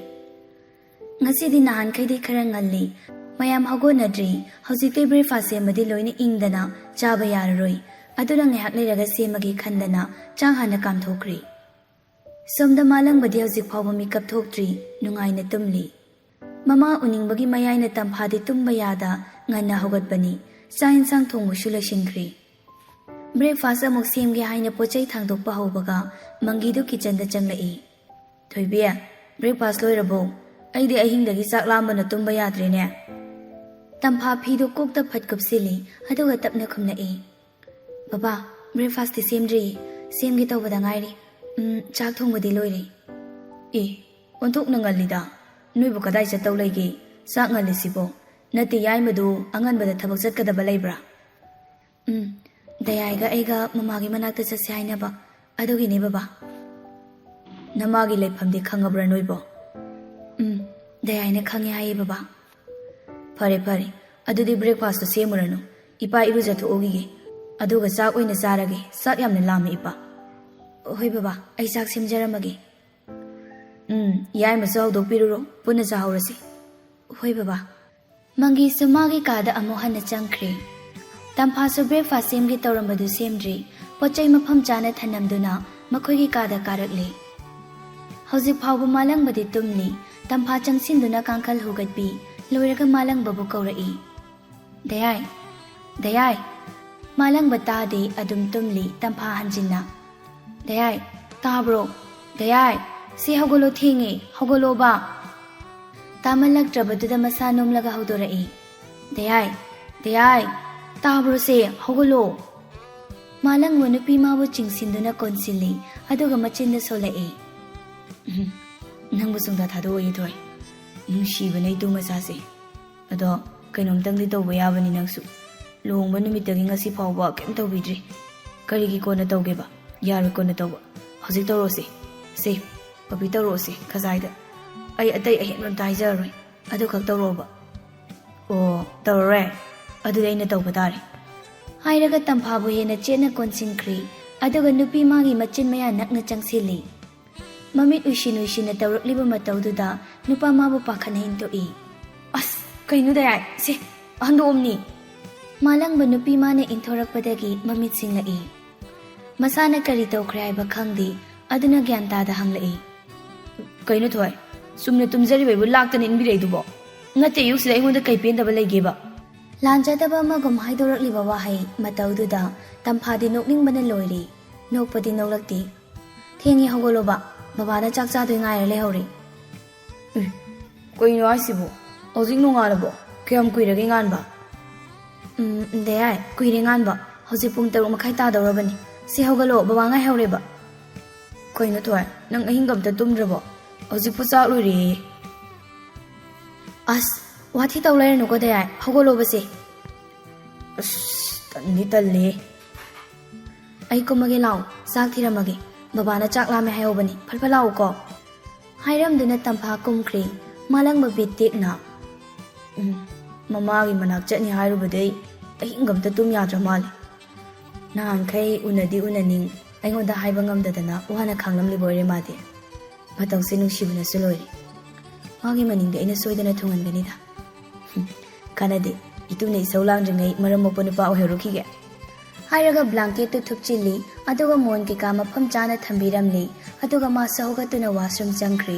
ꯉꯁꯤꯗꯤ ꯅꯍꯥꯟꯈꯩꯗꯤ ꯈꯔ ꯉꯜꯂꯤ꯫ ꯃꯌꯥꯝ ꯍꯧꯒꯠꯅꯗ꯭ꯔꯤ꯫ ꯍꯧꯖꯤꯛꯇꯤ breakfast ꯁꯦꯝꯕꯗꯤ ꯂꯣꯏꯅ ꯏꯪꯗꯅ ꯆꯥꯕ ꯌꯥꯔꯔꯣꯏ꯫ ꯑꯗꯨꯅ ꯉꯥꯏꯍꯥꯛ ꯂꯩꯔꯒ ꯁꯦꯝꯃꯒꯦ ꯈꯟꯗꯅ ꯆꯥꯛ ꯍꯥꯟꯅ ꯀꯥꯝꯊꯣꯛꯈ꯭ꯔꯦ꯫ ꯁꯣꯝꯗ ꯃꯥꯂꯪꯕꯗꯤ ꯍꯧꯖꯤꯛ ꯐꯥꯎꯕ ꯃꯤꯀꯞ ꯊꯣꯛꯇ꯭ꯔꯤ, ꯅꯨꯡꯉꯥꯏꯅ ꯇꯨꯝꯂꯤ꯫ ꯃꯃꯥ ꯎꯅꯤꯡꯕꯒꯤ ꯃꯌꯥꯏꯅ ꯇꯝꯐꯥꯗꯤ ꯇꯨꯝꯕ ꯌꯥꯗ ꯉꯟꯅ ꯍꯧꯒꯠꯄꯅꯤ꯫ ꯆꯥꯛ ꯏꯟꯁꯥꯡ ꯊꯣꯡꯕꯁꯨ ꯂꯣꯏꯁꯤꯟꯈ꯭ꯔꯦ꯫ Breakfast ꯑꯃꯨꯛ ꯁꯦꯝꯒꯦ ꯍꯥꯏꯅ ꯄꯣꯠ ꯆꯩ ꯊꯥꯡꯗꯣꯛꯄ ꯍꯧꯕꯒ ꯃꯪꯒꯤꯗꯨ kitchenꯗ ꯆꯪꯂꯛꯏ꯫ "ꯊꯣꯏꯕꯤ, breakfast ꯂꯣꯏꯔꯕꯣ? ꯑꯩꯗꯤ ꯑꯍꯤꯡꯗꯒꯤ ꯆꯥꯛ ꯂꯥꯝꯕꯅ ꯇꯨꯝꯕ ꯌꯥꯗ꯭ꯔꯦꯅꯦ꯫" ꯇꯝꯐꯥ ꯐꯤꯗꯨ ꯀꯣꯛꯇ ꯐꯠ ꯀꯨꯞꯁꯤꯜꯂꯤ, ꯑꯗꯨꯒ ꯇꯞꯅ ꯈꯨꯝꯂꯛꯏ꯫ "ꯕꯕꯥ, breakfastꯇꯤ ꯁꯦꯝꯗ꯭ꯔꯤꯌꯦ, ꯁꯦꯝꯒꯦ ꯇꯧꯕꯗ ꯉꯥꯏꯔꯤ꯫ ꯎꯝ, ꯆꯥꯛ ꯊꯣꯡꯕꯗꯤ ꯂꯣꯏꯔꯦ꯫" "ꯑꯦ, ꯑꯣꯟꯊꯣꯛꯅ ꯉꯜꯂꯤꯗ꯫ ꯅꯣꯏꯕꯨ ꯀꯗꯥꯏ ꯆꯠꯇꯧ ꯂꯩꯒꯦ? ꯆꯥꯛ ꯉꯜꯂꯤꯁꯤꯕꯣ꯫ ꯅꯠꯇꯦ, ꯌꯥꯏꯃꯗꯨ ꯑꯉꯟꯕꯗ ꯊꯕꯛ ꯆꯠꯀꯗꯕ ꯂꯩꯕ꯭ꯔꯥ?" "ꯎꯝ, ꯗꯌꯥꯏꯒ ꯑꯩꯒ ꯃꯃꯥꯒꯤ ꯃꯅꯥꯛꯇ ꯆꯠꯁꯦ ꯍꯥꯏꯅꯕ, ꯑꯗꯨꯒꯤꯅꯦ ꯕꯕꯥ꯫" "ꯅꯃꯥꯒꯤ ꯂꯩꯐꯝꯗꯤ ꯈꯪꯉꯕ꯭ꯔꯥ ꯅꯣꯏꯕꯣ?" "ꯎꯝ, ꯗꯌꯥꯏꯅ ꯈꯪꯉꯦ ꯍꯥꯏꯌꯦ ꯕꯕꯥ꯫" "ꯐꯔꯦ, ꯐꯔꯦ꯫ ꯑꯗꯨꯗꯤ breakfastꯇꯨ ꯁꯦꯝꯃꯨꯔꯅꯨ꯫ ꯏꯄꯥ ꯏꯔꯨꯖꯊꯣꯛꯎꯈꯤꯒꯦ꯫ ꯑꯗꯨꯒ ꯆꯥꯛ ꯑꯣꯏꯅ ꯆꯥꯔꯒꯦ꯫ ꯆꯥꯛ ꯌꯥꯝꯅ ꯂꯥꯝꯃꯦ, ꯏꯄꯥ꯫" "ꯍꯣꯏ ꯕꯕꯥ, ꯑꯩ ꯆꯥꯛ ꯁꯦꯝꯖꯔꯝꯃꯒꯦ꯫" "ꯎꯝ, ꯌꯥꯏꯃꯁꯨ ꯍꯧꯗꯣꯛꯄꯤꯔꯨꯔꯣ, ꯄꯨꯟꯅ ꯆꯥꯍꯧꯔꯁꯤ꯫" "ꯍꯣꯏ ꯕꯕꯥ꯫" ꯃꯪꯒꯤꯁꯨ ꯃꯥꯒꯤ ꯀꯥꯗ ꯑꯃꯨꯛ ꯍꯟꯅ ꯆꯪꯈ꯭ꯔꯦ꯫ ꯇꯝꯐꯥꯁꯨ breakfast ꯁꯦꯝꯒꯦ ꯇꯧꯔꯝꯕꯗꯨ ꯁꯦꯝꯗ꯭ꯔꯤ꯫ ꯄꯣꯠ ꯆꯩ ꯃꯐꯝ ꯆꯥꯅ ꯊꯅꯝꯗꯨꯅ ꯃꯈꯣꯏꯒꯤ ꯀꯥꯗ ꯀꯥꯔꯛꯂꯦ꯫ ꯍꯧꯖꯤꯛ ꯐꯥꯎꯕ ꯃꯥꯂꯪꯕꯗꯤ ꯇꯨꯝꯂꯤ꯫ ꯇꯝꯐꯥ ꯆꯪꯁꯤꯟꯗꯨꯅ ꯀꯥꯡꯈꯜ ꯍꯨꯒꯠꯄꯤ꯫ ꯂꯣꯏꯔꯒ ꯃꯥꯂꯪꯕꯕꯨ ꯀꯧꯔꯛꯏ꯫ "ꯗꯌꯥꯏ! ꯗꯌꯥꯏ!" ꯃꯥꯂꯪꯕ ꯇꯥꯗꯦ, ꯑꯗꯨꯝ ꯇꯨꯝꯂꯤ꯫ ꯇꯝꯐꯥ ꯍꯟꯖꯤꯟꯅ, "ꯗꯌꯥꯏ! ꯇꯥꯕ꯭ꯔꯣ? ꯗꯌꯥꯏ! ꯁꯤ ꯍꯧꯒꯠꯂꯣ, ꯊꯦꯡꯉꯦ, ꯍꯧꯒꯠꯂꯣꯕ!" ꯇꯥꯃꯜꯂꯛꯇ꯭ꯔꯕꯗꯨꯗ ꯃꯁꯥ ꯅꯣꯝꯂꯒ ꯍꯧꯗꯣꯔꯛꯏ꯫ "ꯗꯌꯥꯏ! ꯗꯌꯥꯏ! ꯇꯥꯕ꯭ꯔꯣ ꯁꯦ? ꯍꯧꯒꯠꯂꯣ!" ꯃꯥꯂꯪꯕ ꯅꯨꯄꯤ ꯃꯥꯕꯨ ꯆꯤꯡꯁꯤꯟꯗꯨꯅ ꯀꯣꯟꯁꯤꯜꯂꯤ, ꯑꯗꯨꯒ ꯃꯆꯤꯟꯗ ꯁꯣꯜꯂꯛꯏ꯫ "ꯎꯝ, ꯅꯪꯕꯨ ꯁꯨꯡꯊꯥ ꯊꯥꯗꯣꯛꯑꯣꯏ, ꯊꯣꯏ꯫ ꯅꯨꯡꯁꯤꯕꯅꯦ ꯏꯇꯨ ꯃꯆꯥꯁꯦ꯫ ꯑꯗꯣ ꯀꯩꯅꯣꯝꯇꯪꯗꯤ ꯇꯧꯕ ꯌꯥꯕꯅꯤ ꯅꯪꯁꯨ꯫ ꯂꯨꯍꯣꯡꯕ ꯅꯨꯃꯤꯠꯇꯒꯤ ꯉꯁꯤ ꯐꯥꯎꯕ ꯀꯩꯝ ꯇꯧꯕꯤꯗ꯭ꯔꯤ꯫ ꯀꯔꯤꯒꯤ ꯀꯣꯟꯅ ꯇꯧꯒꯦꯕ? ꯌꯥꯔꯣꯏ ꯀꯣꯟꯅ ꯇꯧꯕ꯫ ꯍꯧꯖꯤꯛ ꯇꯧꯔꯛꯑꯣꯁꯦ꯫ ꯁꯦ, ꯄꯄꯤ ꯇꯧꯔꯛꯑꯣꯁꯦ, ꯈꯖꯥꯏꯗ꯫ ꯑꯩ ꯑꯇꯩ ꯑꯍꯦꯟꯕ ꯑꯝꯇ ꯍꯥꯏꯖꯔꯔꯣꯏ꯫ ꯑꯗꯨꯈꯛ ꯇꯧꯔꯛꯑꯣꯕ꯫" "ꯑꯣ, ꯇꯧꯔꯔꯣꯏ? ꯑꯗꯨꯗꯤ ꯑꯩꯅ ꯇꯧꯕ ꯇꯥꯔꯦ꯫" ꯍꯥꯏꯔꯒ ꯇꯝꯐꯥꯕꯨ ꯍꯦꯟꯅ ꯆꯦꯠꯅ ꯀꯣꯟꯁꯤꯟꯈ꯭ꯔꯤ, ꯑꯗꯨꯒ ꯅꯨꯄꯤ ꯃꯥꯒꯤ ꯃꯆꯤꯟ ꯃꯌꯥ ꯅꯛꯅ ꯆꯪꯁꯤꯜꯂꯤ꯫ ꯃꯃꯤꯠ ꯎꯏꯁꯤꯟ ꯎꯏꯁꯤꯟꯅ ꯇꯧꯔꯛꯂꯤꯕ ꯃꯇꯧꯗꯨꯗ ꯅꯨꯄꯥ ꯃꯥꯕꯨ ꯄꯥꯈꯠꯅ ꯏꯟꯊꯣꯛꯏ꯫ "ꯑꯁ, ꯀꯩꯅꯣ ꯗꯌꯥꯏ? ꯁꯦ, ꯍꯟꯗꯣꯛꯑꯝꯅꯤ!" ꯃꯥꯂꯪꯕ ꯅꯨꯄꯤ ꯃꯥꯅ ꯏꯟꯊꯣꯔꯛꯄꯗꯒꯤ ꯃꯃꯤꯠ ꯁꯤꯡꯂꯛꯏ꯫ ꯃꯁꯥꯅ ꯀꯔꯤ ꯇꯧꯈ꯭ꯔꯦ ꯍꯥꯏꯕ ꯈꯪꯗꯦ, ꯑꯗꯨꯅ ꯒ꯭ꯌꯥꯟ ꯇꯥꯗ ꯍꯪꯂꯛꯏ꯫ "ꯀꯩꯅꯣ ꯊꯣꯏ? ꯆꯨꯝꯅ ꯇꯨꯝꯖꯔꯤꯕ ꯑꯩꯕꯨ ꯂꯥꯛꯇꯅ ꯏꯟꯕꯤꯔꯛꯏꯗꯨꯕꯣ? ꯅꯠꯇꯦ, ꯑꯌꯨꯛꯁꯤꯗ ꯑꯩꯉꯣꯟꯗ ꯀꯩ ꯄꯦꯟꯗꯕ ꯂꯩꯒꯦꯕ?" ꯂꯥꯟꯖꯗꯕ ꯑꯃꯒꯨꯝ ꯍꯥꯏꯗꯣꯔꯛꯂꯤꯕ ꯋꯥꯍꯩ ꯃꯇꯧꯗꯨꯗ ꯇꯝꯐꯥꯗꯤ ꯅꯣꯛꯅꯤꯡꯕꯅ ꯂꯣꯏꯔꯦ꯫ ꯅꯣꯛꯄꯗꯤ ꯅꯣꯛꯂꯛꯇꯦ꯫ "ꯊꯦꯡꯉꯦ, ꯍꯧꯒꯠꯂꯣꯕ꯫ ꯕꯕꯥꯅ ꯆꯥꯛ ꯆꯥꯗꯣꯏ ꯉꯥꯏꯔ ꯂꯩꯍꯧꯔꯦ꯫" "ꯎꯝ, ꯀꯩꯅꯣ ꯍꯥꯏꯁꯤꯕꯣ? ꯍꯧꯖꯤꯛ ꯅꯣꯡꯉꯥꯜꯂꯕꯣ? ꯀꯌꯥꯝ ꯀꯨꯏꯔꯒꯦ ꯉꯥꯟꯕ?" "ꯎꯝ, ꯗꯌꯥꯏ, ꯀꯨꯏꯔꯦ ꯉꯥꯟꯕ꯫ ꯍꯧꯖꯤꯛ ꯄꯨꯡ ꯇꯔꯨꯛ ꯃꯈꯥꯏ ꯇꯥꯗꯧꯔꯕꯅꯤ꯫ ꯁꯦ, ꯍꯧꯒꯠꯂꯣ, ꯕꯕꯥ ꯉꯥꯏꯍꯧꯔꯦꯕ꯫" "ꯀꯩꯅꯣ ꯊꯣꯏ, ꯅꯪ ꯑꯍꯤꯡꯒ ꯑꯝꯇ ꯇꯨꯝꯗ꯭ꯔꯕꯣ? ꯍꯧꯖꯤꯛꯄꯨ ꯆꯥꯛ ꯂꯣꯏꯔꯦꯌꯦ꯫" "ꯑꯁ, ꯋꯥꯊꯤ ꯇꯧ ꯂꯩꯔꯅꯨꯀꯣ ꯗꯌꯥꯏ, ꯍꯧꯒꯠꯂꯣꯕꯁꯦ꯫" "ꯑꯁ, ꯇꯟꯗꯤ ꯇꯜꯂꯦ꯫" "ꯑꯩ ꯀꯨꯝꯃꯒꯦ ꯂꯥꯛꯑꯣ, ꯆꯥꯛ ꯊꯤꯔꯝꯃꯒꯦ꯫ ꯕꯕꯥꯅ ꯆꯥꯛ ꯂꯥꯝꯃꯦ ꯍꯥꯏꯍꯧꯕꯅꯤ, ꯐꯠ ꯐꯠ ꯂꯥꯛꯑꯣꯀꯣ꯫" ꯍꯥꯏꯔꯝꯗꯨꯅ ꯇꯝꯐꯥ ꯀꯨꯝꯈ꯭ꯔꯦ꯫ ꯃꯥꯂꯪꯕ ꯕꯤꯠ ꯇꯦꯛꯅ, "ꯎꯝ, ꯃꯃꯥꯒꯤ ꯃꯅꯥꯛ ꯆꯠꯅꯤ ꯍꯥꯏꯔꯨꯕꯗꯩ ꯑꯍꯤꯡꯒ ꯑꯝꯇ ꯇꯨꯝ ꯌꯥꯗ꯭ꯔ ꯃꯥꯜꯂꯦ꯫ ꯅꯍꯥꯟꯈꯩ ꯎꯅꯗꯤ ꯎꯅꯅꯤꯡ, ꯑꯩꯉꯣꯟꯗ ꯍꯥꯏꯕ ꯉꯝꯗꯗꯅ ꯋꯥꯅ ꯈꯥꯡꯂꯝꯂꯤꯕ ꯑꯣꯏꯔꯦ ꯃꯥꯗꯤ꯫ ꯃꯇꯧꯁꯦ ꯅꯨꯡꯁꯤꯕꯅꯁꯨ ꯂꯣꯏꯔꯦ꯫ ꯃꯥꯒꯤ ꯃꯅꯤꯡꯗꯤ ꯑꯩꯅ ꯁꯣꯏꯗꯅ ꯊꯨꯡꯍꯟꯒꯅꯤꯗ꯫" "ꯍꯨꯝ, ꯀꯥꯟꯅꯗꯦ꯫ ꯏꯇꯨꯅ ꯏꯁꯧ ꯂꯥꯡꯗ꯭ꯔꯤꯉꯩ ꯃꯔꯝ ꯃꯣꯛꯄ ꯅꯨꯄꯥ ꯑꯣꯏꯍꯧꯔꯨꯈꯤꯒꯦ꯫" ꯍꯥꯏꯔꯒ ꯕ꯭ꯂꯥꯡꯀꯦꯠꯇꯨ ꯊꯨꯞꯆꯤꯜꯂꯤ, ꯑꯗꯨꯒ ꯃꯣꯟ ꯀꯩꯀꯥ ꯃꯐꯝ ꯆꯥꯅ ꯊꯝꯕꯤꯔꯝꯂꯤ꯫ ꯑꯗꯨꯒ ꯃꯥꯁꯨ ꯍꯧꯒꯠꯇꯨꯅ ꯋꯥꯁꯔꯨꯝ ꯆꯪꯈ꯭ꯔꯤ꯫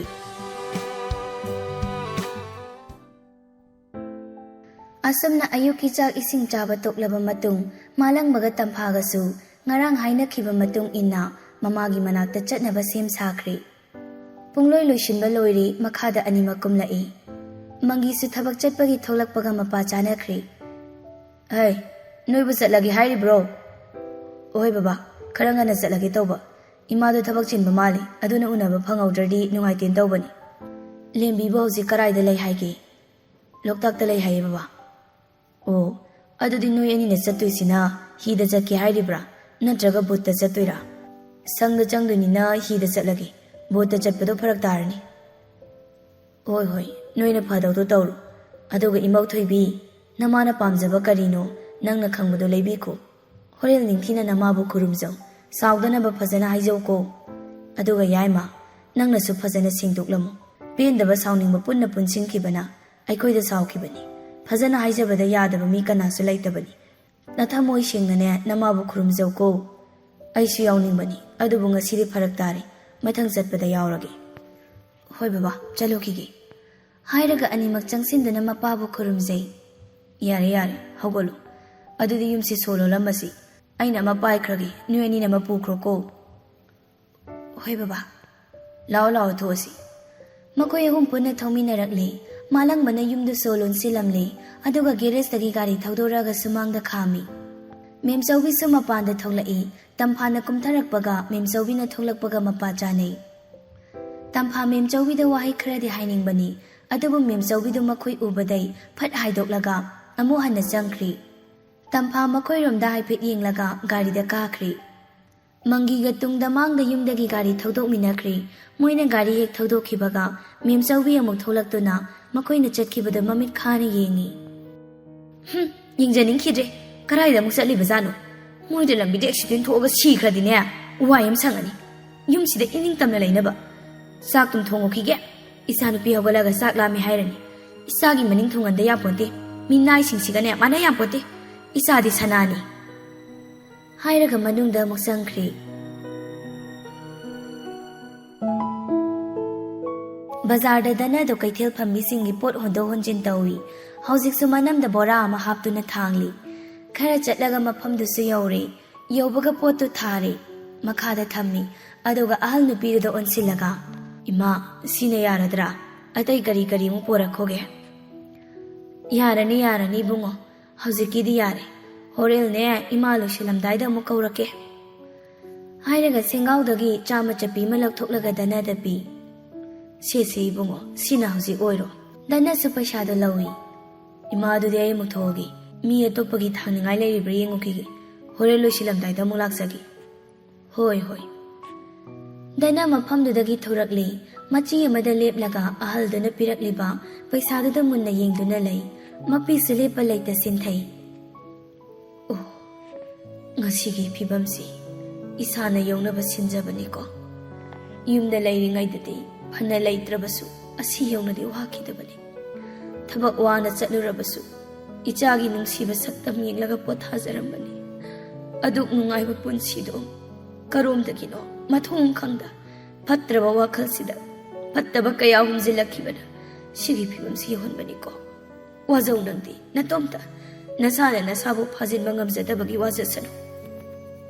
ꯑꯁꯨꯝꯅ ꯑꯌꯨꯛꯀꯤ ꯆꯥꯛ ꯏꯁꯤꯡ ꯆꯥꯕ ꯇꯣꯛꯂꯕ ꯃꯇꯨꯡ, ꯃꯥꯂꯪꯕꯒ ꯇꯝꯐꯥꯒꯁꯨ ꯉꯔꯥꯡ ꯍꯥꯏꯅꯈꯤꯕ ꯃꯇꯨꯡ ꯏꯟꯅ ꯃꯃꯥꯒꯤ ꯃꯅꯥꯛꯇ ꯆꯠꯅꯕ ꯁꯦꯝ ꯁꯥꯈ꯭ꯔꯤ꯫ ꯄꯨꯡꯂꯣꯏ ꯂꯣꯏꯁꯤꯟꯕ ꯂꯣꯏꯔꯦ, ꯃꯈꯥꯗ ꯑꯅꯤꯃꯛ ꯀꯨꯝꯂꯛꯏ꯫ ꯃꯪꯒꯤꯁꯨ ꯊꯕꯛ ꯆꯠꯄꯒꯤ ꯊꯣꯛꯂꯛꯄꯒ ꯃꯄꯥ ꯆꯥꯅꯈ꯭ꯔꯦ꯫ "ꯍꯩ, ꯅꯣꯏꯕꯨ ꯆꯠꯂꯒꯦ ꯍꯥꯏꯔꯤꯕ꯭ꯔꯣ?" "ꯑꯣꯍꯣꯏ ꯕꯕꯥ, ꯈꯔ ꯉꯟꯅ ꯆꯠꯂꯒꯦ ꯇꯧꯕ꯫ ꯏꯃꯥꯗꯣ ꯊꯕꯛ ꯆꯤꯟꯕ ꯃꯥꯜꯂꯤ, ꯑꯗꯨꯅ ꯎꯅꯕ ꯐꯪꯍꯧꯗ꯭ꯔꯗꯤ ꯅꯨꯡꯉꯥꯏꯇꯦꯅ ꯇꯧꯕꯅꯤ꯫" "ꯂꯦꯝꯕꯤꯕꯨ ꯍꯧꯖꯤꯛ ꯀꯔꯥꯏꯗ ꯂꯩ ꯍꯥꯏꯒꯦ?" "ꯂꯣꯛꯇꯥꯛꯇ ꯂꯩ ꯍꯥꯏꯌꯦ ꯕꯕꯥ꯫" "ꯑꯣ, ꯑꯗꯨꯗꯤ ꯅꯣꯏ ꯑꯅꯤꯅ ꯆꯠꯇꯣꯏꯁꯤꯅ ꯍꯤꯗ ꯆꯠꯀꯦ ꯍꯥꯏꯔꯤꯕ꯭ꯔꯥ, ꯅꯠꯇ꯭ꯔꯒ ꯕꯣꯠꯇ ꯆꯠꯇꯣꯏꯔꯥ?" "ꯁꯪꯗ ꯆꯪꯗꯣꯏꯅꯤꯅ ꯍꯤꯗ ꯆꯠꯂꯒꯦ, ꯕꯣꯠꯇ ꯆꯠꯄꯗꯣ ꯐꯔꯛ ꯇꯥꯔꯅꯤ꯫" "ꯍꯣꯏ ꯍꯣꯏ, ꯅꯣꯏꯅ ꯐꯗꯧꯗꯣ ꯇꯧꯔꯣ꯫ ꯑꯗꯨꯒ ꯏꯃꯧ ꯊꯣꯏꯕꯤ, ꯅꯃꯥꯅ ꯄꯥꯝꯖꯕ ꯀꯔꯤꯅꯣ, ꯅꯪꯅ ꯈꯪꯕꯗꯣ ꯂꯩꯕꯤꯈꯣ꯫ ꯍꯣꯔꯦꯟ ꯅꯤꯡꯊꯤꯅ ꯅꯃꯥꯕꯨ ꯈꯨꯔꯨꯝꯖꯧ, ꯁꯥꯎꯗꯅꯕ ꯐꯖꯅ ꯍꯥꯏꯖꯧꯀꯣ꯫ ꯑꯗꯨꯒ ꯌꯥꯏꯃ, ꯅꯪꯅꯁꯨ ꯐꯖꯅ ꯁꯦꯡꯗꯣꯛꯂꯝꯃꯨ꯫ ꯄꯦꯟꯗꯕ ꯁꯥꯎꯅꯤꯡꯕ ꯄꯨꯟꯅ ꯄꯨꯟꯁꯤꯟꯈꯤꯕꯅ ꯑꯩꯈꯣꯏꯗ ꯁꯥꯎꯈꯤꯕꯅꯤ꯫ ꯐꯖꯅ ꯍꯥꯏꯖꯕꯗ ꯌꯥꯗꯕ ꯃꯤ ꯀꯅꯥꯁꯨ ꯂꯩꯇꯕꯅꯤ꯫ ꯅꯊꯃꯣꯏ ꯁꯦꯡꯅꯅꯦ ꯅꯃꯥꯕꯨ ꯈꯨꯔꯨꯝꯖꯧꯀꯣ꯫ ꯑꯩꯁꯨ ꯌꯥꯎꯅꯤꯡꯕꯅꯤ, ꯑꯗꯨꯕꯨ ꯉꯁꯤꯗꯤ ꯐꯔꯛ ꯇꯥꯔꯦ, ꯃꯊꯪ ꯆꯠꯄꯗ ꯌꯥꯎꯔꯒꯦ꯫" "ꯍꯣꯏ ꯕꯕꯥ, ꯆꯠꯂꯨꯈꯤꯒꯦ꯫" ꯍꯥꯏꯔꯒ ꯑꯅꯤꯃꯛ ꯆꯪꯁꯤꯟꯗꯨꯅ ꯃꯄꯥꯕꯨ ꯈꯨꯔꯨꯝꯖꯩ꯫ "ꯌꯥꯔꯦ ꯌꯥꯔꯦ, ꯍꯧꯒꯠꯂꯨ꯫ ꯑꯗꯨꯗꯤ ꯌꯨꯝꯁꯤ ꯁꯣ ꯂꯣꯜꯂꯝꯃꯁꯤ꯫ ꯑꯩꯅ ꯑꯃ ꯄꯥꯏꯈ꯭ꯔꯒꯦ, ꯅꯣꯏ ꯑꯅꯤꯅ ꯑꯃ ꯄꯨꯈ꯭ꯔꯣꯀꯣ꯫" "ꯍꯣꯏ ꯕꯕꯥ꯫" "ꯂꯥꯛꯑꯣ ꯂꯥꯛꯑꯣ, ꯊꯣꯛꯑꯁꯤ꯫" ꯃꯈꯣꯏ ꯑꯍꯨꯝ ꯄꯨꯟꯅ ꯊꯧꯃꯤꯟꯅꯔꯛꯂꯦ꯫ ꯃꯥꯂꯪꯕꯅ ꯌꯨꯝꯗꯨ ꯁꯣ ꯂꯣꯟꯁꯤꯜꯂꯝꯂꯦ, ꯑꯗꯨꯒ ꯒꯦꯔꯦꯖꯇꯒꯤ ꯒꯥꯔꯤ ꯊꯧꯗꯣꯔꯛꯑꯒ ꯁꯨꯃꯥꯡꯗ ꯈꯥꯝꯃꯤ꯫ ꯃꯦꯝꯆꯧꯕꯤꯁꯨ ꯃꯄꯥꯟꯗ ꯊꯣꯛꯂꯛꯏ꯫ ꯇꯝꯐꯥꯅ ꯀꯨꯝꯊꯔꯛꯄꯒ ꯃꯦꯝꯆꯧꯕꯤꯅ ꯊꯣꯛꯂꯛꯄꯒ ꯃꯄꯥ ꯆꯥꯅꯩ꯫ ꯇꯝꯐꯥ ꯃꯦꯝꯆꯧꯕꯤꯗ ꯋꯥꯍꯩ ꯈꯔꯗꯤ ꯍꯥꯏꯅꯤꯡꯕꯅꯤ, ꯑꯗꯨꯕꯨ ꯃꯦꯝꯆꯧꯕꯤꯗꯨ ꯃꯈꯣꯏ ꯎꯕꯗꯩ ꯐꯠ ꯍꯥꯏꯗꯣꯛꯂꯒ ꯑꯃꯨꯛ ꯍꯟꯅ ꯆꯪꯈ꯭ꯔꯤ꯫ ꯇꯝꯐꯥ ꯃꯈꯣꯏꯔꯣꯝꯗ ꯍꯥꯏꯐꯦꯠ ꯌꯦꯡꯂꯒ ꯒꯥꯔꯤꯗ ꯀꯥꯈ꯭ꯔꯤ꯫ ꯃꯪꯒꯤꯒ ꯇꯨꯡꯗ ꯃꯥꯡꯗ ꯌꯨꯝꯗꯒꯤ ꯒꯥꯔꯤ ꯊꯧꯗꯣꯛꯃꯤꯟꯅꯈ꯭ꯔꯤ꯫ ꯃꯣꯏꯅ ꯒꯥꯔꯤ ꯍꯦꯛ ꯊꯧꯗꯣꯛꯈꯤꯕꯒ ꯃꯦꯝꯆꯧꯕꯤ ꯑꯃꯨꯛ ꯊꯣꯛꯂꯛꯇꯨꯅ ꯃꯈꯣꯏꯅ ꯆꯠꯈꯤꯕꯗ ꯃꯃꯤꯠ ꯈꯥꯅ ꯌꯦꯡꯉꯤ꯫ "ꯍꯨꯝ, ꯌꯦꯡꯖꯅꯤꯡꯈꯤꯗ꯭ꯔꯦ꯫ ꯀꯗꯥꯏꯗ ꯑꯃꯨꯛ ꯆꯠꯂꯤꯕꯖꯥꯠꯅꯣ? ꯃꯣꯏꯗ ꯂꯝꯕꯤꯗ ꯑꯦꯛꯁꯤꯗꯦꯟ ꯊꯣꯛꯑꯒ ꯁꯤꯈ꯭ꯔꯗꯤꯅꯦ, ꯋꯥꯏ ꯑꯃ ꯁꯪꯉꯅꯤ꯫ ꯌꯨꯝꯁꯤꯗ ꯏꯅꯤꯡ ꯇꯝꯅ ꯂꯩꯅꯕ꯫ ꯆꯥꯛꯇꯨꯝ ꯊꯣꯡꯉꯨꯈꯤꯒꯦ꯫ ꯏꯆꯥꯅꯨꯄꯤ ꯍꯧꯒꯠꯂꯒ ꯆꯥꯛ ꯂꯥꯝꯃꯤ ꯍꯥꯏꯔꯅꯤ꯫ ꯏꯆꯥꯒꯤ ꯃꯅꯤꯡ ꯊꯨꯡꯍꯟꯗ ꯌꯥꯄꯣꯟꯇꯦ꯫ ꯃꯤꯅꯥꯏꯁꯤꯡꯁꯤꯒꯅꯦ ꯃꯥꯟꯅ ꯌꯥꯄꯣꯟꯇꯦ꯫ ꯏꯆꯥꯗꯤ ꯁꯅꯥꯅꯤ꯫" ꯍꯥꯏꯔꯒ ꯃꯅꯨꯡꯗ ꯑꯃꯨꯛ ꯆꯪꯈ꯭ꯔꯦ꯫ ꯕꯖꯥꯔꯗ ꯗꯅꯗꯣ ꯀꯩꯊꯦꯜ ꯐꯝꯃꯤꯁꯤꯡꯒꯤ ꯄꯣꯠ ꯍꯣꯟꯗꯣꯛ ꯍꯣꯟꯖꯤꯟ ꯇꯧꯏ꯫ ꯍꯧꯖꯤꯛꯁꯨ ꯃꯅꯝꯗ ꯕꯣꯔꯥ ꯑꯃ ꯍꯥꯞꯇꯨꯅ ꯊꯥꯡꯂꯤ꯫ ꯈꯔ ꯆꯠꯂꯒ ꯃꯐꯝꯗꯨꯁꯨ ꯌꯧꯔꯦ꯫ ꯌꯧꯕꯒ ꯄꯣꯠꯇꯨ ꯊꯥꯔꯦ꯫ ꯃꯈꯥꯗ ꯊꯝꯃꯤ꯫ ꯑꯗꯨꯒ ꯑꯍꯜ ꯅꯨꯄꯤꯗꯨꯗ ꯑꯣꯟꯁꯤꯜꯂꯒ, "ꯏꯃꯥ, ꯁꯤꯅ ꯌꯥꯔꯗ꯭ꯔꯥ? ꯑꯇꯩ ꯀꯔꯤ ꯀꯔꯤꯃꯨꯛ ꯄꯣꯔꯛꯈꯣꯒꯦ?" "ꯌꯥꯔꯅꯤ, ꯌꯥꯔꯅꯤ ꯏꯕꯨꯡꯉꯣ꯫ ꯍꯧꯖꯤꯛꯀꯤꯗꯤ ꯌꯥꯔꯦ꯫ ꯍꯣꯔꯦꯜꯅꯦ ꯏꯃꯥ ꯂꯣꯏꯁꯤꯜꯂꯝꯗꯥꯏꯗ ꯑꯃꯨꯛ ꯀꯧꯔꯛꯀꯦ꯫" ꯍꯥꯏꯔꯒ ꯁꯦꯡꯒꯥꯎꯗꯒꯤ ꯆꯥꯃ ꯆꯞꯄꯤ ꯑꯃ ꯂꯧꯊꯣꯛꯂꯒ ꯗꯅꯗ ꯄꯤ꯫ "ꯁꯦ ꯁꯦ ꯏꯕꯨꯡꯉꯣ, ꯁꯤꯅ ꯍꯧꯖꯤꯛ ꯑꯣꯏꯔꯣ꯫" ꯗꯅꯁꯨ ꯄꯩꯁꯥꯗꯣ ꯂꯧꯏ꯫ "ꯏꯃꯥ, ꯑꯗꯨꯗꯤ ꯑꯩ ꯑꯃꯨꯛ ꯊꯣꯛꯑꯒꯦ꯫ ꯃꯤ ꯑꯇꯣꯞꯄꯒꯤ ꯊꯥꯡꯅꯤꯡꯉꯥꯏ ꯂꯩꯔꯤꯕ꯭ꯔꯥ ꯌꯦꯡꯉꯨꯈꯤꯒꯦ꯫ ꯍꯣꯔꯦꯟ ꯂꯣꯏꯁꯤꯜꯂꯝꯗꯥꯏꯗ ꯑꯃꯨꯛ ꯂꯥꯛꯆꯒꯦ꯫" "ꯍꯣꯏ, ꯍꯣꯏ꯫" ꯗꯅ ꯃꯐꯝꯗꯨꯗꯒꯤ ꯊꯣꯔꯛꯂꯦ꯫ ꯃꯆꯤ ꯑꯃꯗ ꯂꯦꯞꯂꯒ ꯑꯍꯜꯗꯨꯅ ꯄꯤꯔꯛꯂꯤꯕ ꯄꯩꯁꯥꯗꯨꯗ ꯃꯨꯟꯅ ꯌꯦꯡꯗꯨꯅ ꯂꯩ꯫ ꯃꯄꯤꯁꯨ ꯂꯦꯞꯄ ꯂꯩꯇ ꯁꯤꯟꯊꯩ꯫ "ꯑꯣ, ꯉꯁꯤꯒꯤ ꯐꯤꯕꯝꯁꯤ ꯏꯁꯥꯅ ꯌꯧꯅꯕ ꯁꯤꯟꯖꯕꯅꯤꯀꯣ꯫ ꯌꯨꯝꯗ ꯂꯩꯔꯤꯉꯩꯗꯗꯤ ꯐꯅ ꯂꯩꯇ꯭ꯔꯕꯁꯨ ꯑꯁꯤ ꯌꯧꯅꯗꯤ ꯋꯥꯈꯤꯗꯕꯅꯤ꯫ ꯊꯕꯛ ꯋꯥꯅ ꯆꯠꯂꯨꯔꯕꯁꯨ ꯏꯆꯥꯒꯤ ꯅꯨꯡꯁꯤꯕ ꯁꯛꯇꯝ ꯌꯦꯡꯂꯒ ꯄꯣꯊꯥꯖꯔꯝꯕꯅꯤ꯫ ꯑꯗꯨꯛ ꯅꯨꯡꯉꯥꯏꯕ ꯄꯨꯟꯁꯤꯗꯣ ꯀꯔꯣꯝꯗꯒꯤꯅꯣ ꯃꯊꯣꯡ ꯈꯪꯗ ꯐꯠꯇ꯭ꯔꯕ ꯋꯥꯈꯜꯁꯤꯗ ꯐꯠꯇꯕ ꯀꯌꯥ ꯍꯨꯝꯖꯤꯜꯂꯛꯈꯤꯕꯅ ꯁꯤꯒꯤ ꯐꯤꯕꯝꯁꯤ ꯌꯧꯍꯟꯕꯅꯤꯀꯣ꯫ ꯋꯥꯖꯧ ꯅꯪꯗꯤ ꯅꯇꯣꯝꯇ꯫ ꯅꯁꯥꯅ ꯅꯁꯥꯕꯨ ꯐꯥꯖꯤꯟꯕ ꯉꯝꯖꯗꯕꯒꯤ ꯋꯥꯖꯁꯅꯨ꯫"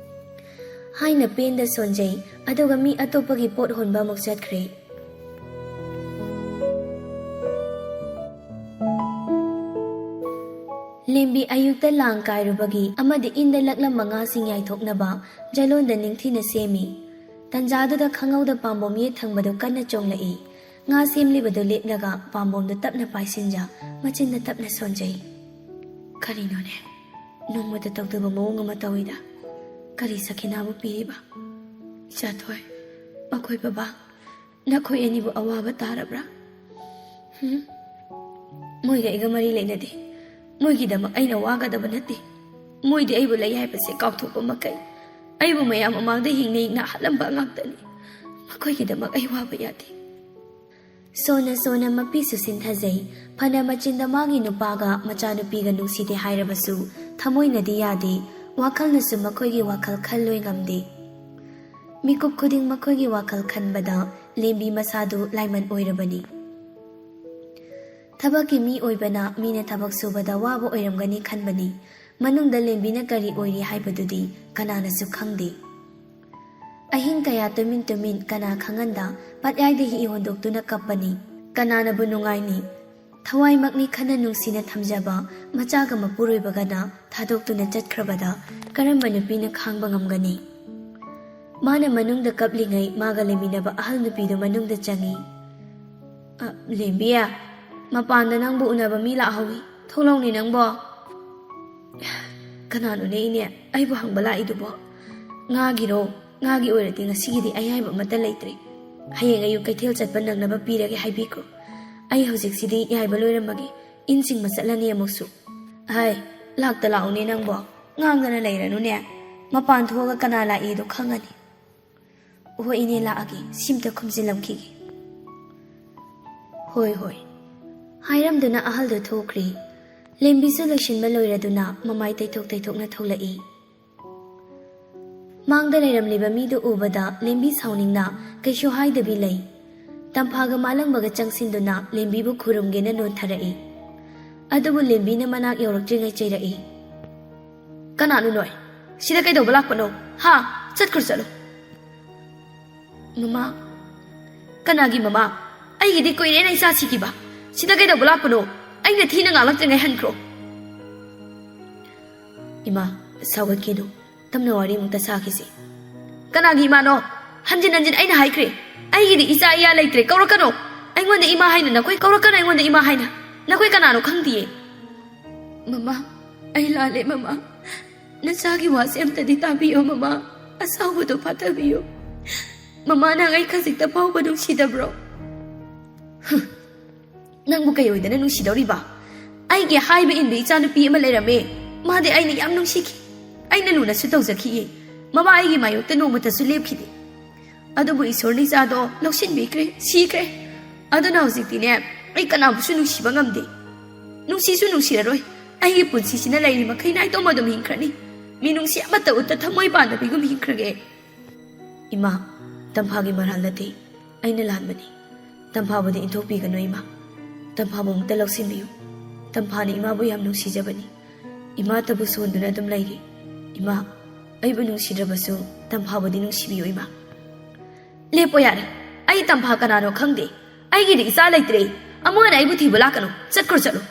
ꯍꯥꯏꯅ ꯄꯦꯟꯗ ꯁꯣꯟꯖꯩ꯫ ꯑꯗꯨꯒ ꯃꯤ ꯑꯇꯣꯞꯄꯒꯤ ꯄꯣꯠ ꯍꯣꯟꯕ ꯑꯃꯨꯛ ꯆꯠꯈ꯭ꯔꯦ꯫ ꯂꯦꯝꯕꯤ ꯑꯌꯨꯛꯇ ꯂꯥꯡ ꯀꯥꯏꯔꯨꯕꯒꯤ ꯑꯃꯗꯤ ꯏꯟꯗ ꯂꯛꯂꯝꯕ ꯉꯥꯁꯤꯡ ꯌꯥꯏꯊꯣꯛꯅꯕ ꯖꯂꯣꯟꯗ ꯅꯤꯡꯊꯤꯅ ꯁꯦꯝꯃꯤ꯫ ꯇꯟꯖꯥꯗꯨꯗ ꯈꯪꯍꯧꯗ ꯄꯥꯝꯕꯣꯝ ꯌꯦꯠ ꯊꯪꯕꯗꯨ ꯀꯟꯅ ꯆꯣꯡꯂꯛꯏ꯫ ꯉꯥ ꯁꯦꯝꯂꯤꯕꯗꯨ ꯂꯦꯞꯂꯒ ꯄꯥꯝꯕꯣꯝꯗꯨ ꯇꯞꯅ ꯄꯥꯏꯁꯤꯟꯖ, ꯃꯆꯤꯟꯗ ꯇꯞꯅ ꯁꯣꯟꯖꯩ꯫ "ꯀꯔꯤꯅꯣꯅꯦ? ꯅꯣꯡꯃꯇ ꯇꯧꯗꯕ ꯃꯑꯣꯡ ꯑꯃ ꯇꯧꯏꯗ꯫ ꯀꯔꯤ ꯁꯈꯤꯅꯥꯕꯨ ꯄꯤꯔꯤꯕ? ꯏꯆꯥꯊꯣꯏ, ꯃꯈꯣꯏ ꯕꯕꯥ, ꯅꯈꯣꯏ ꯑꯅꯤꯕꯨ ꯑꯋꯥꯕ ꯇꯥꯔꯕ꯭ꯔꯥ? ꯍꯨꯝ? ꯃꯣꯏꯒ ꯑꯩꯒ ꯃꯔꯤ ꯂꯩꯅꯗꯦ꯫ ꯃꯣꯏꯒꯤꯗꯃꯛ ꯑꯩꯅ ꯋꯥꯒꯗꯕ ꯅꯠꯇꯦ꯫ ꯃꯣꯏꯗꯤ ꯑꯩꯕꯨ ꯂꯩ ꯍꯥꯏꯕꯁꯦ ꯀꯥꯎꯊꯣꯛꯄ ꯃꯈꯩ ꯑꯩꯕꯨ ꯃꯌꯥꯝ ꯃꯃꯥꯡꯗ ꯍꯤꯡꯅ ꯍꯤꯡꯅ ꯍꯥꯠꯂꯝꯕ ꯉꯥꯛꯇꯅꯤ꯫ ꯃꯈꯣꯏꯒꯤꯗꯃꯛ ꯑꯩ ꯋꯥꯕ ꯌꯥꯗꯦ꯫" ꯁꯣꯟꯅ ꯁꯣꯟꯅ ꯃꯄꯤꯁꯨ ꯁꯤꯟꯊꯖꯩ꯫ ꯐꯅ ꯃꯆꯤꯟꯗ ꯃꯥꯒꯤ ꯅꯨꯄꯥꯒ ꯃꯆꯥꯅꯨꯄꯤꯒ ꯅꯨꯡꯁꯤꯗꯦ ꯍꯥꯏꯔꯕꯁꯨ ꯊꯃꯣꯏꯅꯗꯤ ꯌꯥꯗꯦ꯫ ꯋꯥꯈꯜꯅꯁꯨ ꯃꯈꯣꯏꯒꯤ ꯋꯥꯈꯜ ꯈꯜꯂꯣꯏ ꯉꯝꯗꯦ꯫ ꯃꯤꯀꯨꯞ ꯈꯨꯗꯤꯡ ꯃꯈꯣꯏꯒꯤ ꯋꯥꯈꯜ ꯈꯟꯕꯗ ꯂꯦꯝꯕꯤ ꯃꯁꯥꯗꯨ ꯂꯥꯏꯃꯟ ꯑꯣꯏꯔꯕꯅꯤ꯫ ꯊꯕꯛꯀꯤ ꯃꯤ ꯑꯣꯏꯕꯅ ꯃꯤꯅ ꯊꯕꯛ ꯁꯨꯕꯗ ꯋꯥꯕ ꯑꯣꯏꯔꯝꯒꯅꯤ ꯈꯟꯕꯅꯤ꯫ ꯃꯅꯨꯡꯗ ꯂꯦꯝꯕꯤꯅ ꯀꯔꯤ ꯑꯣꯏꯔꯤ ꯍꯥꯏꯕꯗꯨꯗꯤ ꯀꯅꯥꯅꯁꯨ ꯈꯪꯗꯦ꯫ ꯑꯍꯤꯡ ꯀꯌꯥ ꯇꯨꯃꯤꯟ ꯇꯨꯃꯤꯟ ꯀꯅꯥ ꯈꯪꯍꯟꯗ ꯄꯠꯌꯥꯏꯗ ꯍꯤ ꯍꯣꯟꯗꯣꯛꯇꯨꯅ ꯀꯞꯄꯅꯤ꯫ ꯀꯅꯥꯅꯕꯨ ꯅꯨꯡꯉꯥꯏꯅꯤ? ꯊꯋꯥꯏꯃꯛꯅꯤ ꯈꯟꯅ ꯅꯨꯡꯁꯤꯅ ꯊꯝꯖꯕ ꯃꯆꯥꯒ ꯃꯄꯨꯔꯣꯏꯕꯒꯅ ꯊꯥꯗꯣꯛꯇꯨꯅ ꯆꯠꯈ꯭ꯔꯕꯗ ꯀꯔꯝꯕ ꯅꯨꯄꯤꯅ ꯈꯥꯡꯕ ꯉꯝꯒꯅꯤ? ꯃꯥꯅ ꯃꯅꯨꯡꯗ ꯀꯞꯂꯤꯉꯩ ꯃꯥꯒ ꯂꯩꯃꯤꯟꯅꯕ ꯑꯍꯜ ꯅꯨꯄꯤꯗꯨ ꯃꯅꯨꯡꯗ ꯆꯪꯏ꯫ "ꯑ, ꯂꯦꯝꯕꯤ, ꯃꯄꯥꯟꯗ ꯅꯪꯕꯨ ꯎꯅꯕ ꯃꯤ ꯂꯥꯛꯍꯧꯏ꯫ ꯊꯣꯛꯂꯛꯎꯅꯦ ꯅꯪꯕꯣ꯫" "ꯀꯅꯥꯅꯣꯅꯦ ꯏꯅꯦ ꯑꯩꯕꯨ ꯍꯪꯕ ꯂꯥꯛꯏꯗꯨꯕꯣ? ꯉꯥꯒꯤꯔꯣ? ꯉꯥꯒꯤ ꯑꯣꯏꯔꯗꯤ ꯉꯁꯤꯒꯤꯗꯤ ꯑꯌꯥꯏꯕ ꯑꯃꯠꯇ ꯂꯩꯇ꯭ꯔꯦ꯫ ꯍꯌꯦꯡ ꯑꯌꯨꯛ ꯀꯩꯊꯦꯜ ꯆꯠꯄ ꯅꯪꯅꯕ ꯄꯤꯔꯒꯦ ꯍꯥꯏꯕꯤꯈ꯭ꯔꯣ꯫ ꯑꯩ ꯍꯧꯖꯤꯛꯁꯤꯗꯤ ꯌꯥꯏꯕ ꯂꯣꯏꯔꯝꯃꯒꯦ꯫ ꯏꯟ ꯆꯤꯡꯕ ꯆꯠꯂꯅꯤ ꯑꯃꯨꯛꯁꯨ꯫ ꯍꯥꯏ, ꯂꯥꯛꯇ ꯂꯥꯛꯎꯅꯦ ꯅꯪꯕꯣ꯫ ꯉꯥꯡꯗꯅ ꯂꯩꯔꯅꯨꯅꯦ꯫ ꯃꯄꯥꯟ ꯊꯣꯛꯑꯒ ꯀꯅꯥ ꯂꯥꯛꯏꯗꯣ ꯈꯪꯉꯅꯤ꯫" "ꯍꯣꯏ ꯏꯅꯦ, ꯂꯥꯛꯑꯒꯦ꯫ ꯁꯤꯝꯇ ꯈꯨꯝꯖꯤꯜꯂꯝꯈꯤꯒꯦ꯫" "ꯍꯣꯏ, ꯍꯣꯏ꯫" ꯍꯥꯏꯔꯝꯗꯨꯅ ꯑꯍꯜꯗꯨ ꯊꯣꯛꯈ꯭ꯔꯤ꯫ ꯂꯦꯝꯕꯤꯁꯨ ꯂꯣꯏꯁꯤꯟꯕ ꯂꯣꯏꯔꯗꯨꯅ ꯃꯃꯥꯏ ꯇꯩꯊꯣꯛ ꯇꯩꯊꯣꯛꯅ ꯊꯣꯛꯂꯛꯏ꯫ ꯃꯥꯡꯗ ꯂꯩꯔꯝꯂꯤꯕ ꯃꯤꯗꯨ ꯎꯕꯗ ꯂꯦꯝꯕꯤ ꯁꯥꯎꯅꯤꯡꯅ ꯀꯩꯁꯨ ꯍꯥꯏꯗꯕꯤ ꯂꯩ꯫ ꯇꯝꯐꯥꯒ ꯃꯥꯂꯪꯕꯒ ꯆꯪꯁꯤꯟꯗꯨꯅ ꯂꯦꯝꯕꯤꯕꯨ ꯈꯨꯔꯨꯝꯒꯦꯅ ꯅꯣꯟꯊꯔꯛꯏ꯫ ꯑꯗꯨꯕꯨ ꯂꯦꯝꯕꯤꯅ ꯃꯅꯥꯛ ꯌꯧꯔꯛꯇ꯭ꯔꯤꯉꯩ ꯆꯩꯔꯛꯏ꯫ "ꯀꯅꯥꯅꯣ ꯅꯣꯏ? ꯁꯤꯗ ꯀꯩꯗꯧꯕ ꯂꯥꯛꯄꯅꯣ? ꯍꯥ? ꯆꯠꯈ꯭ꯔꯣ, ꯆꯠꯂꯣ꯫" "ꯃꯃꯥ꯫" "ꯀꯅꯥꯒꯤ ꯃꯃꯥ? ꯑꯩꯒꯤꯗꯤ ꯀꯨꯏꯔꯦ ꯅꯪ ꯏꯆꯥ ꯁꯤꯈꯤꯕ꯫ ꯁꯤꯗ ꯀꯩꯗꯧꯕ ꯂꯥꯛꯄꯅꯣ? ꯑꯩꯅ ꯊꯤꯅ ꯉꯥꯡꯂꯛꯇ꯭ꯔꯤꯉꯩ ꯍꯟꯈ꯭ꯔꯣ꯫" "ꯏꯃꯥ, ꯁꯥꯎꯒꯠꯈꯤꯅꯨ꯫ ꯇꯞꯅ ꯋꯥꯔꯤ ꯑꯃꯨꯛꯇ ꯁꯥꯈꯤꯁꯤ꯫" "ꯀꯅꯥꯒꯤ ꯏꯃꯥꯅꯣ? ꯍꯟꯖꯤꯟ ꯍꯟꯖꯤꯟ ꯑꯩꯅ ꯍꯥꯏꯈ꯭ꯔꯦ꯫ ꯑꯩꯒꯤꯗꯤ ꯏꯆꯥ ꯏꯌꯥ ꯂꯩꯇ꯭ꯔꯦ꯫ ꯀꯧꯔꯛꯀꯅꯣ꯫ ꯑꯩꯉꯣꯟꯗ ꯏꯃꯥ ꯍꯥꯏꯅ ꯅꯈꯣꯏ ꯀꯧꯔꯛꯀꯅꯣ꯫ ꯑꯩꯉꯣꯟꯗ ꯏꯃꯥ ꯍꯥꯏꯅ꯫ ꯅꯈꯣꯏ ꯀꯅꯥꯅꯣ ꯈꯪꯗꯤꯌꯦ꯫" "ꯃꯃꯥ, ꯑꯩ ꯂꯥꯜꯂꯦ ꯃꯃꯥ꯫ ꯅꯆꯥꯒꯤ ꯋꯥꯁꯦ ꯑꯝꯇꯗꯤ ꯇꯥꯕꯤꯌꯣ ꯃꯃꯥ꯫ ꯑꯁꯥꯎꯕꯗꯣ ꯐꯥꯊꯕꯤꯌꯨ꯫ ꯃꯃꯥ, ꯅꯪ ꯑꯩ ꯈꯖꯤꯛꯇ ꯐꯥꯎꯕ ꯅꯨꯡꯁꯤꯗꯕ꯭ꯔꯣ?" "ꯍꯨꯝ, ꯅꯪꯕꯨ ꯀꯩ ꯑꯣꯏꯗꯅ ꯅꯨꯡꯁꯤꯗꯧꯔꯤꯕ? ꯑꯩꯒꯤ ꯍꯥꯏꯕ ꯏꯟꯕ ꯏꯆꯥꯅꯨꯄꯤ ꯑꯃ ꯂꯩꯔꯝꯃꯦ꯫ ꯃꯥꯗꯤ ꯑꯩꯅ ꯌꯥꯝ ꯅꯨꯡꯁꯤꯈꯤ꯫ ꯑꯩꯅ ꯂꯨꯅꯁꯨ ꯇꯧꯖꯈꯤꯌꯦ꯫ ꯃꯃꯥ ꯑꯩꯒꯤ ꯃꯥꯌꯣꯛꯇ ꯅꯣꯡꯃꯇꯁꯨ ꯂꯦꯞꯈꯤꯗꯦ꯫ ꯑꯗꯨꯕꯨ ꯏꯁꯣꯔꯅ ꯏꯆꯥꯗꯣ ꯂꯧꯁꯤꯟꯕꯤꯈ꯭ꯔꯦ, ꯁꯤꯈ꯭ꯔꯦ꯫ ꯑꯗꯨꯅ ꯍꯧꯖꯤꯛꯇꯤꯅꯦ, ꯑꯩ ꯀꯅꯥꯕꯨꯁꯨ ꯅꯨꯡꯁꯤꯕ ꯉꯝꯗꯦ꯫ ꯅꯨꯡꯁꯤꯁꯨ ꯅꯨꯡꯁꯤꯔꯔꯣꯏ꯫ ꯑꯩꯒꯤ ꯄꯨꯟꯁꯤꯁꯤꯅ ꯂꯩꯔꯤ ꯃꯈꯩ ꯅꯥꯏꯇꯣꯝ ꯑꯗꯨꯝ ꯍꯤꯡꯈ꯭ꯔꯅꯤ꯫ ꯃꯤꯅꯨꯡꯁꯤ ꯑꯃꯠꯇ ꯎꯠꯇ ꯊꯃꯣꯏ ꯄꯥꯟꯗꯕꯤꯒꯨꯝ ꯍꯤꯡꯈ꯭ꯔꯒꯦ꯫ ꯏꯃꯥ, ꯇꯝꯐꯥꯒꯤ ꯃꯔꯥꯜ ꯅꯠꯇꯦ, ꯑꯩꯅ ꯂꯥꯟꯕꯅꯤ꯫ ꯇꯝꯐꯥꯕꯨꯗꯤ ꯏꯟꯊꯣꯛꯄꯤꯒꯅꯨ ꯏꯃꯥ꯫ ꯇꯝꯐꯥꯕꯨ ꯑꯃꯨꯛꯇ ꯂꯧꯁꯤꯟꯕꯤꯌꯨ꯫ ꯇꯝꯐꯥꯅ ꯏꯃꯥꯕꯨ ꯌꯥꯝ ꯅꯨꯡꯁꯤꯖꯕꯅꯤ꯫ ꯏꯃꯥꯇꯕꯨ ꯁꯣꯟꯗꯨꯅ ꯑꯗꯨꯝ ꯂꯩꯔꯤ꯫ ꯏꯃꯥ, ꯑꯩꯕꯨ ꯅꯨꯡꯁꯤꯗ꯭ꯔꯕꯁꯨ ꯇꯝꯐꯥꯕꯨꯗꯤ ꯅꯨꯡꯁꯤꯕꯤꯌꯨ ꯏꯃꯥ꯫ ꯂꯦꯞꯄꯣ ꯌꯥꯔꯦ꯫ ꯑꯩ ꯇꯝꯐꯥ ꯀꯅꯥꯅꯣ ꯈꯪꯗꯦ꯫ ꯑꯩꯒꯤꯗꯤ ꯏꯆꯥ ꯂꯩꯇ꯭ꯔꯦ꯫ ꯑꯃꯨꯛ ꯍꯟꯅ ꯑꯩꯕꯨ ꯊꯤꯕ ꯂꯥꯛꯀꯅꯨ꯫ ꯆꯠꯈ꯭ꯔꯣ ꯆꯠꯂꯣ꯫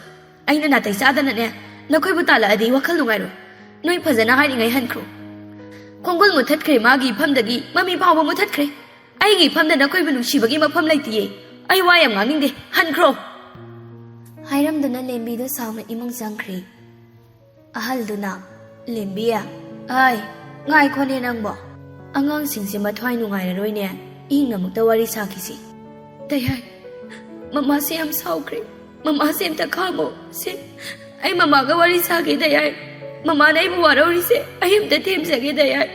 ꯑꯩꯅ ꯅꯥꯇꯩ ꯆꯥꯗꯅꯅꯦ ꯅꯈꯣꯏꯕꯨ ꯇꯥꯜꯂꯛꯑꯗꯤ ꯋꯥꯈꯜ ꯅꯨꯡꯉꯥꯏꯔꯣꯏ꯫ ꯅꯣꯏ ꯐꯖꯅ ꯍꯥꯏꯔꯤꯉꯩ ꯍꯟꯈ꯭ꯔꯣ꯫ ꯈꯣꯡꯒꯨꯜ ꯃꯨꯠꯊꯠꯈ꯭ꯔꯦ, ꯃꯥꯒꯤ ꯏꯐꯝꯗꯒꯤ ꯃꯃꯤ ꯐꯥꯎꯕ ꯃꯨꯠꯊꯠꯈ꯭ꯔꯦ꯫ ꯑꯩꯒꯤ ꯏꯐꯝꯗ ꯅꯈꯣꯏꯕꯨ ꯅꯨꯡꯁꯤꯕꯒꯤ ꯃꯐꯝ ꯂꯩꯇꯤꯌꯦ꯫ ꯑꯩ ꯋꯥ ꯌꯥꯝ ꯉꯥꯡꯅꯤꯡꯗꯦ꯫ ꯍꯟꯈ꯭ꯔꯣ꯫ ꯍꯥꯏꯔꯝꯗꯨꯅ ꯂꯦꯝꯕꯤꯗꯨ ꯁꯥꯎꯅ ꯏꯃꯨꯡ ꯆꯪꯈ꯭ꯔꯦ꯫ ꯑꯍꯜꯗꯨꯅ, "ꯂꯦꯝꯕꯤ, ꯑꯥꯏ, ꯉꯥꯏꯈꯣꯅꯦ ꯅꯪꯕꯣ꯫ ꯑꯉꯥꯡꯁꯤꯡꯁꯦ ꯃꯊ꯭ꯋꯥꯏ ꯅꯨꯡꯉꯥꯏꯔꯔꯣꯏꯅꯦ꯫ ꯏꯪꯅ ꯑꯃꯨꯛꯇ ꯋꯥꯔꯤ ꯁꯥꯈꯤꯁꯤ꯫" ꯗꯌꯥꯏ, ꯃꯃꯥꯁꯦ ꯌꯥꯝ ꯁꯥꯎꯈ꯭ꯔꯦ꯫ ꯃꯃꯥꯁꯦ ꯑꯝꯇ ꯈꯥꯝꯃꯣ꯫ ꯁꯦ, ꯑꯩ ꯃꯃꯥꯒ ꯋꯥꯔꯤ ꯁꯥꯒꯦ, ꯗꯌꯥꯏ꯫ ꯃꯃꯥꯅ ꯑꯩꯕꯨ ꯋꯥꯔꯧꯔꯤꯁꯦ ꯑꯩ ꯑꯝꯇ ꯊꯦꯝꯖꯒꯦ, ꯗꯌꯥꯏ꯫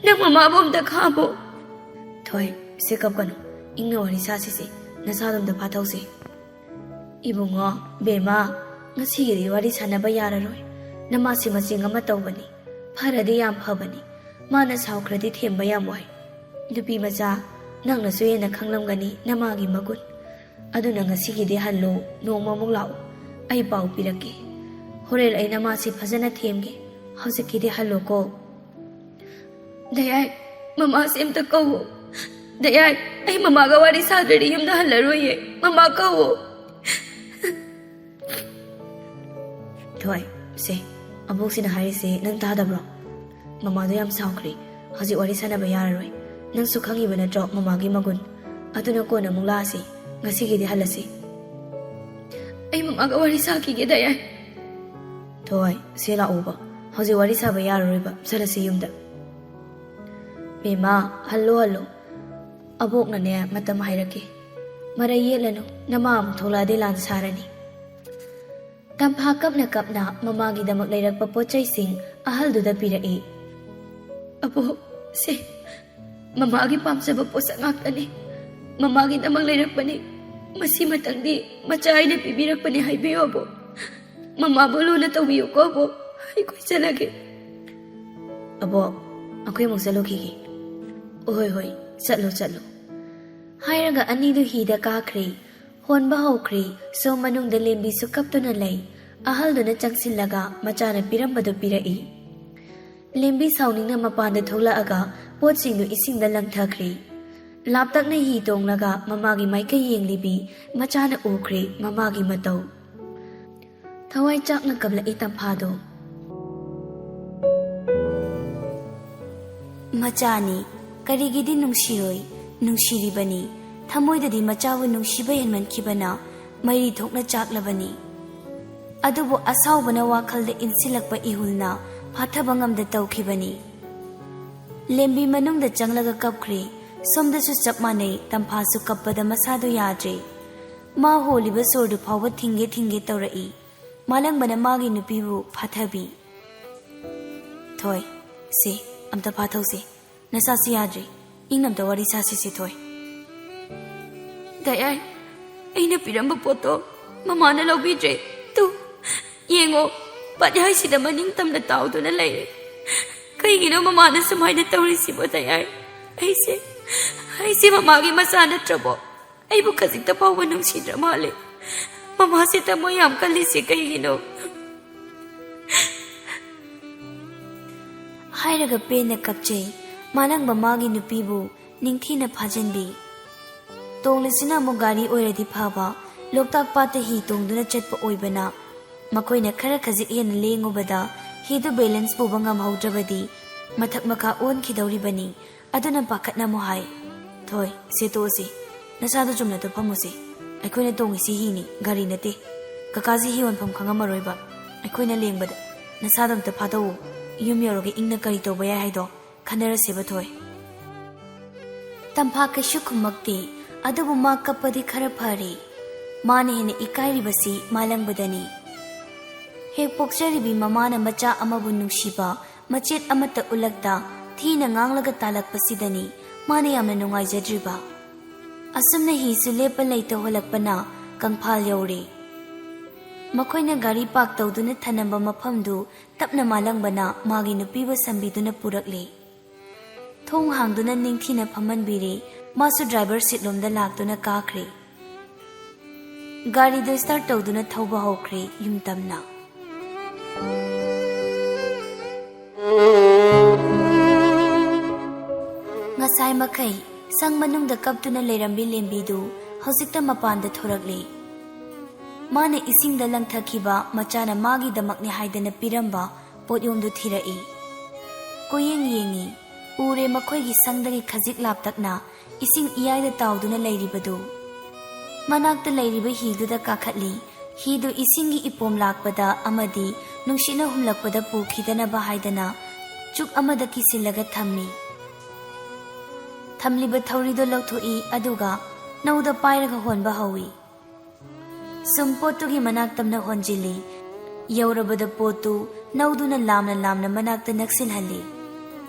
ꯅꯪ ꯃꯃꯥꯕꯨ ꯑꯝꯇ ꯈꯥꯝꯃꯣ꯫ ꯊꯣꯏ, ꯁꯦ ꯀꯞꯀꯅꯨ꯫ ꯏꯪꯅ ꯋꯥꯔꯤ ꯁꯥꯁꯤꯁꯦ꯫ ꯅꯁꯥꯗꯣ ꯑꯝꯇ ꯐꯥꯊꯧꯁꯦ꯫ ꯏꯕꯨꯡꯉꯣ, ꯕꯦꯝꯃ, ꯉꯁꯤꯒꯤꯗꯤ ꯋꯥꯔꯤ ꯁꯥꯟꯅꯕ ꯌꯥꯔꯔꯣꯏ꯫ ꯅꯃꯥꯁꯤ ꯃꯆꯤꯡ ꯑꯃ ꯇꯧꯕꯅꯤ꯫ ꯐꯔꯗꯤ ꯌꯥꯝ ꯐꯕꯅꯤ꯫ ꯃꯥꯅ ꯁꯥꯎꯈ꯭ꯔꯗꯤ ꯊꯦꯝꯕ ꯌꯥꯝ ꯋꯥꯏ꯫ ꯅꯨꯄꯤ ꯃꯆꯥ, ꯅꯪꯅꯁꯨ ꯍꯦꯟꯅ ꯈꯪꯂꯝꯒꯅꯤ ꯅꯃꯥꯒꯤ ꯃꯒꯨꯟ꯫ ꯑꯗꯨꯅ ꯉꯁꯤꯒꯤꯗꯤ ꯍꯜꯂꯣ, ꯅꯣꯡꯃ ꯑꯃꯨꯛ ꯂꯥꯛꯑꯣ꯫ ꯑꯩ ꯄꯥꯎ ꯄꯤꯔꯛꯀꯦ꯫ ꯍꯣꯔꯦꯟ ꯑꯩ ꯅꯃꯥꯁꯤ ꯐꯖꯅ ꯊꯦꯝꯒꯦ꯫ ꯍꯧꯖꯤꯛꯀꯤꯗꯤ ꯍꯜꯂꯣꯀꯣ꯫ ꯗꯌꯥꯏ, ꯃꯃꯥꯁꯦ ꯑꯝꯇ ꯀꯧꯋꯣ꯫ ꯗꯌꯥꯏ, ꯑꯩ ꯃꯃꯥꯒ ꯋꯥꯔꯤ ꯁꯥꯗ꯭ꯔꯗꯤ ꯌꯨꯝꯗ ꯍꯜꯂꯔꯣꯏꯌꯦ꯫ ꯃꯃꯥ ꯀꯧꯋꯣ꯫ ꯊꯣꯏ, ꯁꯦ, ꯑꯕꯣꯛꯁꯤꯅ ꯍꯥꯏꯔꯤꯁꯦ ꯅꯪ ꯇꯥꯗꯕ꯭ꯔꯣ? ꯃꯃꯥꯗꯣ ꯌꯥꯝ ꯁꯥꯎꯈ꯭ꯔꯦ꯫ ꯍꯧꯖꯤꯛ ꯋꯥꯔꯤ ꯁꯥꯟꯅꯕ ꯌꯥꯔꯔꯣꯏ꯫ ꯅꯪꯁꯨ ꯈꯪꯉꯤꯕ ꯅꯠꯇ꯭ꯔꯣ ꯃꯃꯥꯒꯤ ꯃꯒꯨꯟ? ꯑꯗꯨꯅ ꯀꯣꯟꯅ ꯑꯃꯨꯛ ꯂꯥꯛꯑꯁꯤ꯫ ꯉꯁꯤꯒꯤꯗꯤ ꯍꯜꯂꯁꯤ꯫ ꯑꯩ ꯃꯃꯥꯒ ꯋꯥꯔꯤ ꯁꯥꯈꯤꯒꯦ, ꯗꯌꯥꯏ꯫ ꯊꯣꯏ, ꯁꯦ ꯂꯥꯛꯑꯣꯕ꯫ ꯍꯧꯖꯤꯛ ꯋꯥꯔꯤ ꯁꯥꯕ ꯌꯥꯔꯔꯣꯏꯕ꯫ ꯆꯠꯂꯁꯤ ꯌꯨꯝꯗ꯫ ꯕꯦꯝꯃ, ꯍꯜꯂꯣ, ꯍꯜꯂꯣ꯫ ꯑꯕꯣꯛꯅꯅꯦ ꯃꯇꯝ ꯍꯥꯏꯔꯛꯀꯦ꯫ ꯃꯔꯩ ꯌꯦꯠꯂꯅꯨ, ꯅꯃꯥ ꯑꯃꯨꯛ ꯊꯣꯛꯂꯛꯑꯗꯤ ꯂꯥꯟ ꯁꯥꯔꯅꯤ꯫ ꯇꯝꯐꯥ ꯀꯞꯅ ꯀꯞꯅ ꯃꯃꯥꯒꯤꯗꯃꯛ ꯂꯩꯔꯛꯄ ꯄꯣꯠ ꯆꯩꯁꯤꯡ ꯑꯍꯜꯗꯨꯗ ꯄꯤꯔꯛꯏ꯫ ꯑꯕꯣꯛ, ꯁꯦ, ꯃꯃꯥꯒꯤ ꯄꯥꯝꯖꯕ ꯄꯣꯠꯁꯛ ꯉꯥꯛꯇꯅꯤ꯫ ꯃꯃꯥꯒꯤꯗꯃꯛ ꯂꯩꯔꯛꯄꯅꯤ꯫ ꯃꯁꯤꯃꯇꯪꯗꯤ ꯃꯆꯥ ꯑꯩꯅ ꯄꯤꯕꯤꯔꯛꯄꯅꯤ ꯍꯥꯏꯕꯤꯌꯨ, ꯑꯕꯣꯛ꯫ ꯃꯃꯥꯕꯨ ꯂꯨꯅ ꯇꯧꯕꯤꯌꯨꯀꯣ, ꯑꯕꯣꯛ꯫ ꯑꯩ ꯀꯣꯏ ꯆꯠꯂꯒꯦ꯫ "ꯑꯕꯣꯛ, ꯑꯩꯈꯣꯏ ꯑꯃꯨꯛ ꯆꯠꯂꯨꯈꯤꯒꯦ꯫" "ꯍꯣꯏ, ꯍꯣꯏ, ꯆꯠꯂꯨ, ꯆꯠꯂꯨ꯫" ꯍꯥꯏꯔꯒ ꯑꯅꯤꯗꯨ ꯍꯤꯗ ꯀꯥꯈ꯭ꯔꯦ꯫ ꯍꯣꯟꯕ ꯍꯧꯈ꯭ꯔꯦ꯫ ꯁꯣꯝ ꯃꯅꯨꯡꯗ ꯂꯦꯝꯕꯤꯁꯨ ꯀꯞꯇꯨꯅ ꯂꯩ꯫ ꯑꯍꯜꯗꯨꯅ ꯆꯪꯁꯤꯜꯂꯒ ꯃꯆꯥꯅ ꯄꯤꯔꯝꯕꯗꯨ ꯄꯤꯔꯛꯏ꯫ ꯂꯦꯝꯕꯤ ꯁꯥꯎꯅꯤꯡꯅ ꯃꯄꯥꯟꯗ ꯊꯣꯛꯂꯛꯑꯒ ꯄꯣꯠꯁꯤꯡꯗꯨ ꯏꯁꯤꯡꯗ ꯂꯪꯊꯈ꯭ꯔꯦ꯫ ꯂꯥꯞꯇꯛꯅ ꯍꯤ ꯇꯣꯡꯂꯒ ꯃꯃꯥꯒꯤ ꯃꯥꯏꯀꯩ ꯌꯦꯡꯂꯤꯕꯤ ꯃꯆꯥꯅ ꯎꯈ꯭ꯔꯦ ꯃꯃꯥꯒꯤ ꯃꯇꯧ꯫ ꯊꯋꯥꯏ ꯆꯥꯛꯅ ꯀꯞꯂꯛꯏ ꯇꯝꯐꯥꯗꯣ꯫ ꯃꯆꯥꯅꯤ, ꯀꯔꯤꯒꯤꯗꯤ ꯅꯨꯡꯁꯤꯔꯣꯏ? ꯅꯨꯡꯁꯤꯔꯤꯕꯅꯤ꯫ ꯊꯃꯣꯏꯗꯗꯤ ꯃꯆꯥꯕꯨ ꯅꯨꯡꯁꯤꯕ ꯍꯦꯟꯃꯟꯈꯤꯕꯅ ꯃꯩꯔꯤ ꯊꯣꯛꯅ ꯆꯥꯛꯂꯕꯅꯤ꯫ ꯑꯗꯨꯕꯨ ꯑꯁꯥꯎꯕꯅ ꯋꯥꯈꯜꯗ ꯏꯟꯁꯤꯜꯂꯛꯄ ꯏꯍꯨꯜꯅ ꯐꯥꯊꯕ ꯉꯝꯗ ꯇꯧꯈꯤꯕꯅꯤ꯫ ꯂꯦꯝꯕꯤ ꯃꯅꯨꯡꯗ ꯆꯪꯂꯒ ꯀꯞꯈ꯭ꯔꯦ꯫ ꯁꯣꯝꯗꯁꯨ ꯆꯞ ꯃꯥꯟꯅꯩ, ꯇꯝꯐꯥꯁꯨ ꯀꯞꯄꯗ ꯃꯁꯥꯗꯨ ꯌꯥꯗ꯭ꯔꯦ꯫ ꯃꯥ ꯍꯣꯜꯂꯤꯕ ꯁꯣꯔꯗꯨ ꯐꯥꯎꯕ ꯊꯤꯡꯒꯦ ꯊꯤꯡꯒꯦ ꯇꯧꯔꯛꯏ꯫ ꯃꯥꯂꯪꯕꯅ ꯃꯥꯒꯤ ꯅꯨꯄꯤꯕꯨ ꯐꯥꯊꯕꯤ꯫ "ꯊꯣꯏ, ꯁꯦ, ꯑꯝꯇ ꯐꯥꯊꯧꯁꯦ꯫ ꯅꯁꯥꯁꯨ ꯌꯥꯗ꯭ꯔꯤ꯫ ꯏꯪꯅ ꯑꯝꯇ ꯋꯥꯔꯤ ꯁꯥꯁꯤꯁꯦ, ꯊꯣꯏ꯫" "ꯗꯥ ꯌꯥꯏ, ꯑꯩꯅ ꯄꯤꯔꯝꯕ ꯄꯣꯠꯇꯣ ꯃꯃꯥꯅ ꯂꯧꯕꯤꯗ꯭ꯔꯦ꯫ ꯇꯨ, ꯌꯦꯡꯉꯣ, ꯄꯥꯠꯌꯥꯏꯁꯤꯗ ꯃꯅꯤꯡ ꯇꯝꯅ ꯇꯥꯎꯗꯨꯅ ꯂꯩꯔꯦ꯫ ꯀꯩꯒꯤꯅꯣ ꯃꯃꯥꯅ ꯁꯨꯃꯥꯏꯅ ꯇꯧꯔꯤꯁꯤꯕꯣ, ꯗꯥ ꯌꯥꯏ? ꯑꯩꯁꯦ, ꯑꯩꯁꯦ ꯃꯃꯥꯒꯤ ꯃꯆꯥ ꯅꯠꯇ꯭ꯔꯕꯣ? ꯑꯩꯕꯨ ꯈꯖꯤꯛꯇ ꯐꯥꯎꯕ ꯅꯨꯡꯁꯤꯗ꯭ꯔ ꯃꯥꯜꯂꯦ꯫ ꯃꯃꯥꯁꯦ ꯊꯃꯣꯏ ꯌꯥꯝ ꯀꯜꯂꯤꯁꯦ ꯀꯩꯒꯤꯅꯣ?" ꯍꯥꯏꯔꯒ ꯄꯦꯟꯅ ꯀꯞꯆꯩ꯫ ꯃꯥꯂꯪꯕ ꯃꯥꯒꯤ ꯅꯨꯄꯤꯕꯨ ꯅꯤꯡꯊꯤꯅ ꯐꯥꯖꯤꯟꯕꯤ꯫ ꯇꯣꯡꯂꯤꯁꯤꯅ ꯑꯃꯨꯛ ꯒꯥꯔꯤ ꯑꯣꯏꯔꯗꯤ ꯐꯕ, ꯂꯣꯛꯇꯥꯛ ꯄꯥꯠꯇ ꯍꯤ ꯇꯣꯡꯗꯨꯅ ꯆꯠꯄ ꯑꯣꯏꯕꯅ ꯃꯈꯣꯏꯅ ꯈꯔ ꯈꯖꯤꯛ ꯍꯦꯟꯅ ꯂꯦꯡꯉꯨꯕꯗ ꯍꯤꯗꯨ ꯕꯦꯂꯦꯟꯁ ꯄꯨꯕ ꯉꯝꯍꯧꯗ꯭ꯔꯕꯗꯤ ꯃꯊꯛ ꯃꯈꯥ ꯑꯣꯟꯈꯤꯗꯧꯔꯤꯕꯅꯤ꯫ ꯑꯗꯨꯅ ꯄꯥꯈꯠꯅ ꯑꯃꯨꯛ ꯍꯥꯏ, "ꯊꯣꯏ, ꯁꯦ ꯇꯣꯛꯑꯁꯤ꯫ ꯅꯁꯥꯗꯣ ꯆꯨꯝꯅ ꯇꯨꯝꯐꯝꯃꯨꯁꯤ꯫ ꯑꯩꯈꯣꯏꯅ ꯇꯣꯡꯉꯤꯁꯤ ꯍꯤꯅꯤ, ꯒꯥꯔꯤ ꯅꯠꯇꯦ꯫ ꯀꯀꯥꯁꯤ ꯍꯤ ꯌꯣꯟꯐꯝ ꯈꯪꯉꯝꯃꯔꯣꯏꯕ꯫ ꯑꯩꯈꯣꯏꯅ ꯂꯦꯡꯕꯗ ꯅꯁꯥꯗꯣ ꯑꯝꯇ ꯐꯥꯗꯧꯑꯣ꯫ ꯌꯨꯝ ꯌꯧꯔꯒ ꯏꯪꯅ ꯀꯔꯤ ꯇꯧꯕ ꯌꯥꯏ ꯍꯥꯏꯗꯣ ꯈꯟꯅꯔꯁꯦꯕ, ꯊꯣꯏ꯫" ꯇꯝꯐꯥ ꯀꯩꯁꯨ ꯈꯨꯝꯃꯛꯇꯦ꯫ ꯑꯗꯨꯕꯨ ꯃꯥ ꯀꯞꯄꯗꯤ ꯈꯔ ꯐꯔꯦ꯫ ꯃꯥꯅ ꯍꯦꯟꯅ ꯏꯀꯥꯏꯔꯤꯕꯁꯤ ꯃꯥꯂꯪꯕꯗꯅꯤ꯫ ꯍꯦꯛ ꯄꯣꯛꯆꯔꯤꯕꯤ ꯃꯃꯥꯅ ꯃꯆꯥ ꯑꯃꯕꯨ ꯅꯨꯡꯁꯤꯕ ꯃꯆꯦꯠ ꯑꯃꯠꯇ ꯎꯠꯂꯛꯇ ꯊꯤꯅ ꯉꯥꯡꯂꯒ ꯇꯥꯜꯂꯛꯄꯁꯤꯗꯅꯤ ꯃꯥꯅ ꯌꯥꯝꯅ ꯅꯨꯡꯉꯥꯏꯖꯗ꯭ꯔꯤꯕ꯫ ꯑꯁꯨꯝꯅ ꯍꯤꯁꯨ ꯂꯦꯞꯄ ꯂꯩꯇ ꯍꯣꯜꯂꯛꯄꯅ ꯀꯪꯐꯥꯜ ꯌꯧꯔꯦ꯫ ꯃꯈꯣꯏꯅ ꯒꯥꯔꯤ ꯄꯥꯔꯛ ꯇꯧꯗꯨꯅ ꯊꯅꯝꯕ ꯃꯐꯝꯗꯨ ꯇꯞꯅ ꯃꯥꯂꯪꯕꯅ ꯃꯥꯒꯤ ꯅꯨꯄꯤꯕꯨ ꯁꯝꯕꯤꯗꯨꯅ ꯄꯨꯔꯛꯂꯦ꯫ ꯊꯣꯡ ꯍꯥꯡꯗꯨꯅ ꯅꯤꯡꯊꯤꯅ ꯐꯝꯍꯟꯕꯤꯔꯦ꯫ ꯃꯥꯁꯨ ꯗ꯭ꯔꯥꯏꯚꯔ ꯁꯤꯠꯂꯣꯝꯗ ꯂꯥꯛꯇꯨꯅ ꯀꯥꯈ꯭ꯔꯦ꯫ ꯒꯥꯔꯤꯗꯨ ꯁ꯭ꯇꯥꯔꯠ ꯇꯧꯗꯨꯅ ꯊꯧꯕ ꯍꯧꯈ꯭ꯔꯦ ꯌꯨꯝꯇꯝꯅ꯫ ꯉꯁꯥꯏ ꯃꯈꯩ ꯁꯪ ꯃꯅꯨꯡꯗ ꯀꯞꯇꯨꯅ ꯂꯩꯔꯝꯕꯤ ꯂꯦꯝꯕꯤꯗꯨ ꯍꯧꯖꯤꯛꯇ ꯃꯄꯥꯟꯗ ꯊꯣꯔꯛꯂꯦ꯫ ꯃꯥꯅ ꯏꯁꯤꯡꯗ ꯂꯪꯊꯈꯤꯕ ꯃꯆꯥꯅ ꯃꯥꯒꯤꯗꯃꯛꯅꯤ ꯍꯥꯏꯗꯅ ꯄꯤꯔꯝꯕ ꯄꯣꯠꯌꯣꯝꯗꯨ ꯊꯤꯔꯛꯏ꯫ ꯀꯣꯌꯦꯡ ꯌꯦꯡꯉꯤ꯫ ꯎꯔꯦ ꯃꯈꯣꯏꯒꯤ ꯁꯪꯗꯒꯤ ꯈꯖꯤꯛ ꯂꯥꯞꯇꯛꯅ ꯏꯁꯤꯡ ꯏꯌꯥꯏꯗ ꯇꯥꯎꯗꯨꯅ ꯂꯩꯔꯤꯕꯗꯨ꯫ ꯃꯅꯥꯛꯇ ꯂꯩꯔꯤꯕ ꯍꯤꯗꯨꯗ ꯀꯥꯈꯠꯂꯤ꯫ ꯍꯤꯗꯨ ꯏꯁꯤꯡꯒꯤ ꯏꯄꯣꯝ ꯂꯥꯛꯄꯗ ꯑꯃꯗꯤ ꯅꯨꯡꯁꯤꯠꯅ ꯍꯨꯝꯂꯛꯄꯗ ꯄꯨꯈꯤꯗꯅꯕ ꯍꯥꯏꯗꯅ ꯆꯨꯛ ꯑꯃꯗ ꯀꯤꯁꯤꯜꯂꯒ ꯊꯝꯃꯤ꯫ ꯊꯝꯂꯤꯕ ꯊꯧꯔꯤꯗꯣ ꯂꯧꯊꯣꯛꯏ, ꯑꯗꯨꯒ ꯅꯧꯗ ꯄꯥꯏꯔꯒ ꯍꯣꯟꯕ ꯍꯧꯏ꯫ ꯁꯨꯝ ꯄꯣꯠꯇꯨꯒꯤ ꯃꯅꯥꯛ ꯇꯝꯅ ꯍꯣꯟꯖꯤꯜꯂꯤ꯫ ꯌꯧꯔꯕꯗ ꯄꯣꯠꯇꯨ ꯅꯧꯗꯨꯅ ꯂꯥꯝꯅ ꯂꯥꯝꯅ ꯃꯅꯥꯛꯇ ꯅꯛꯁꯤꯜꯍꯜꯂꯤ꯫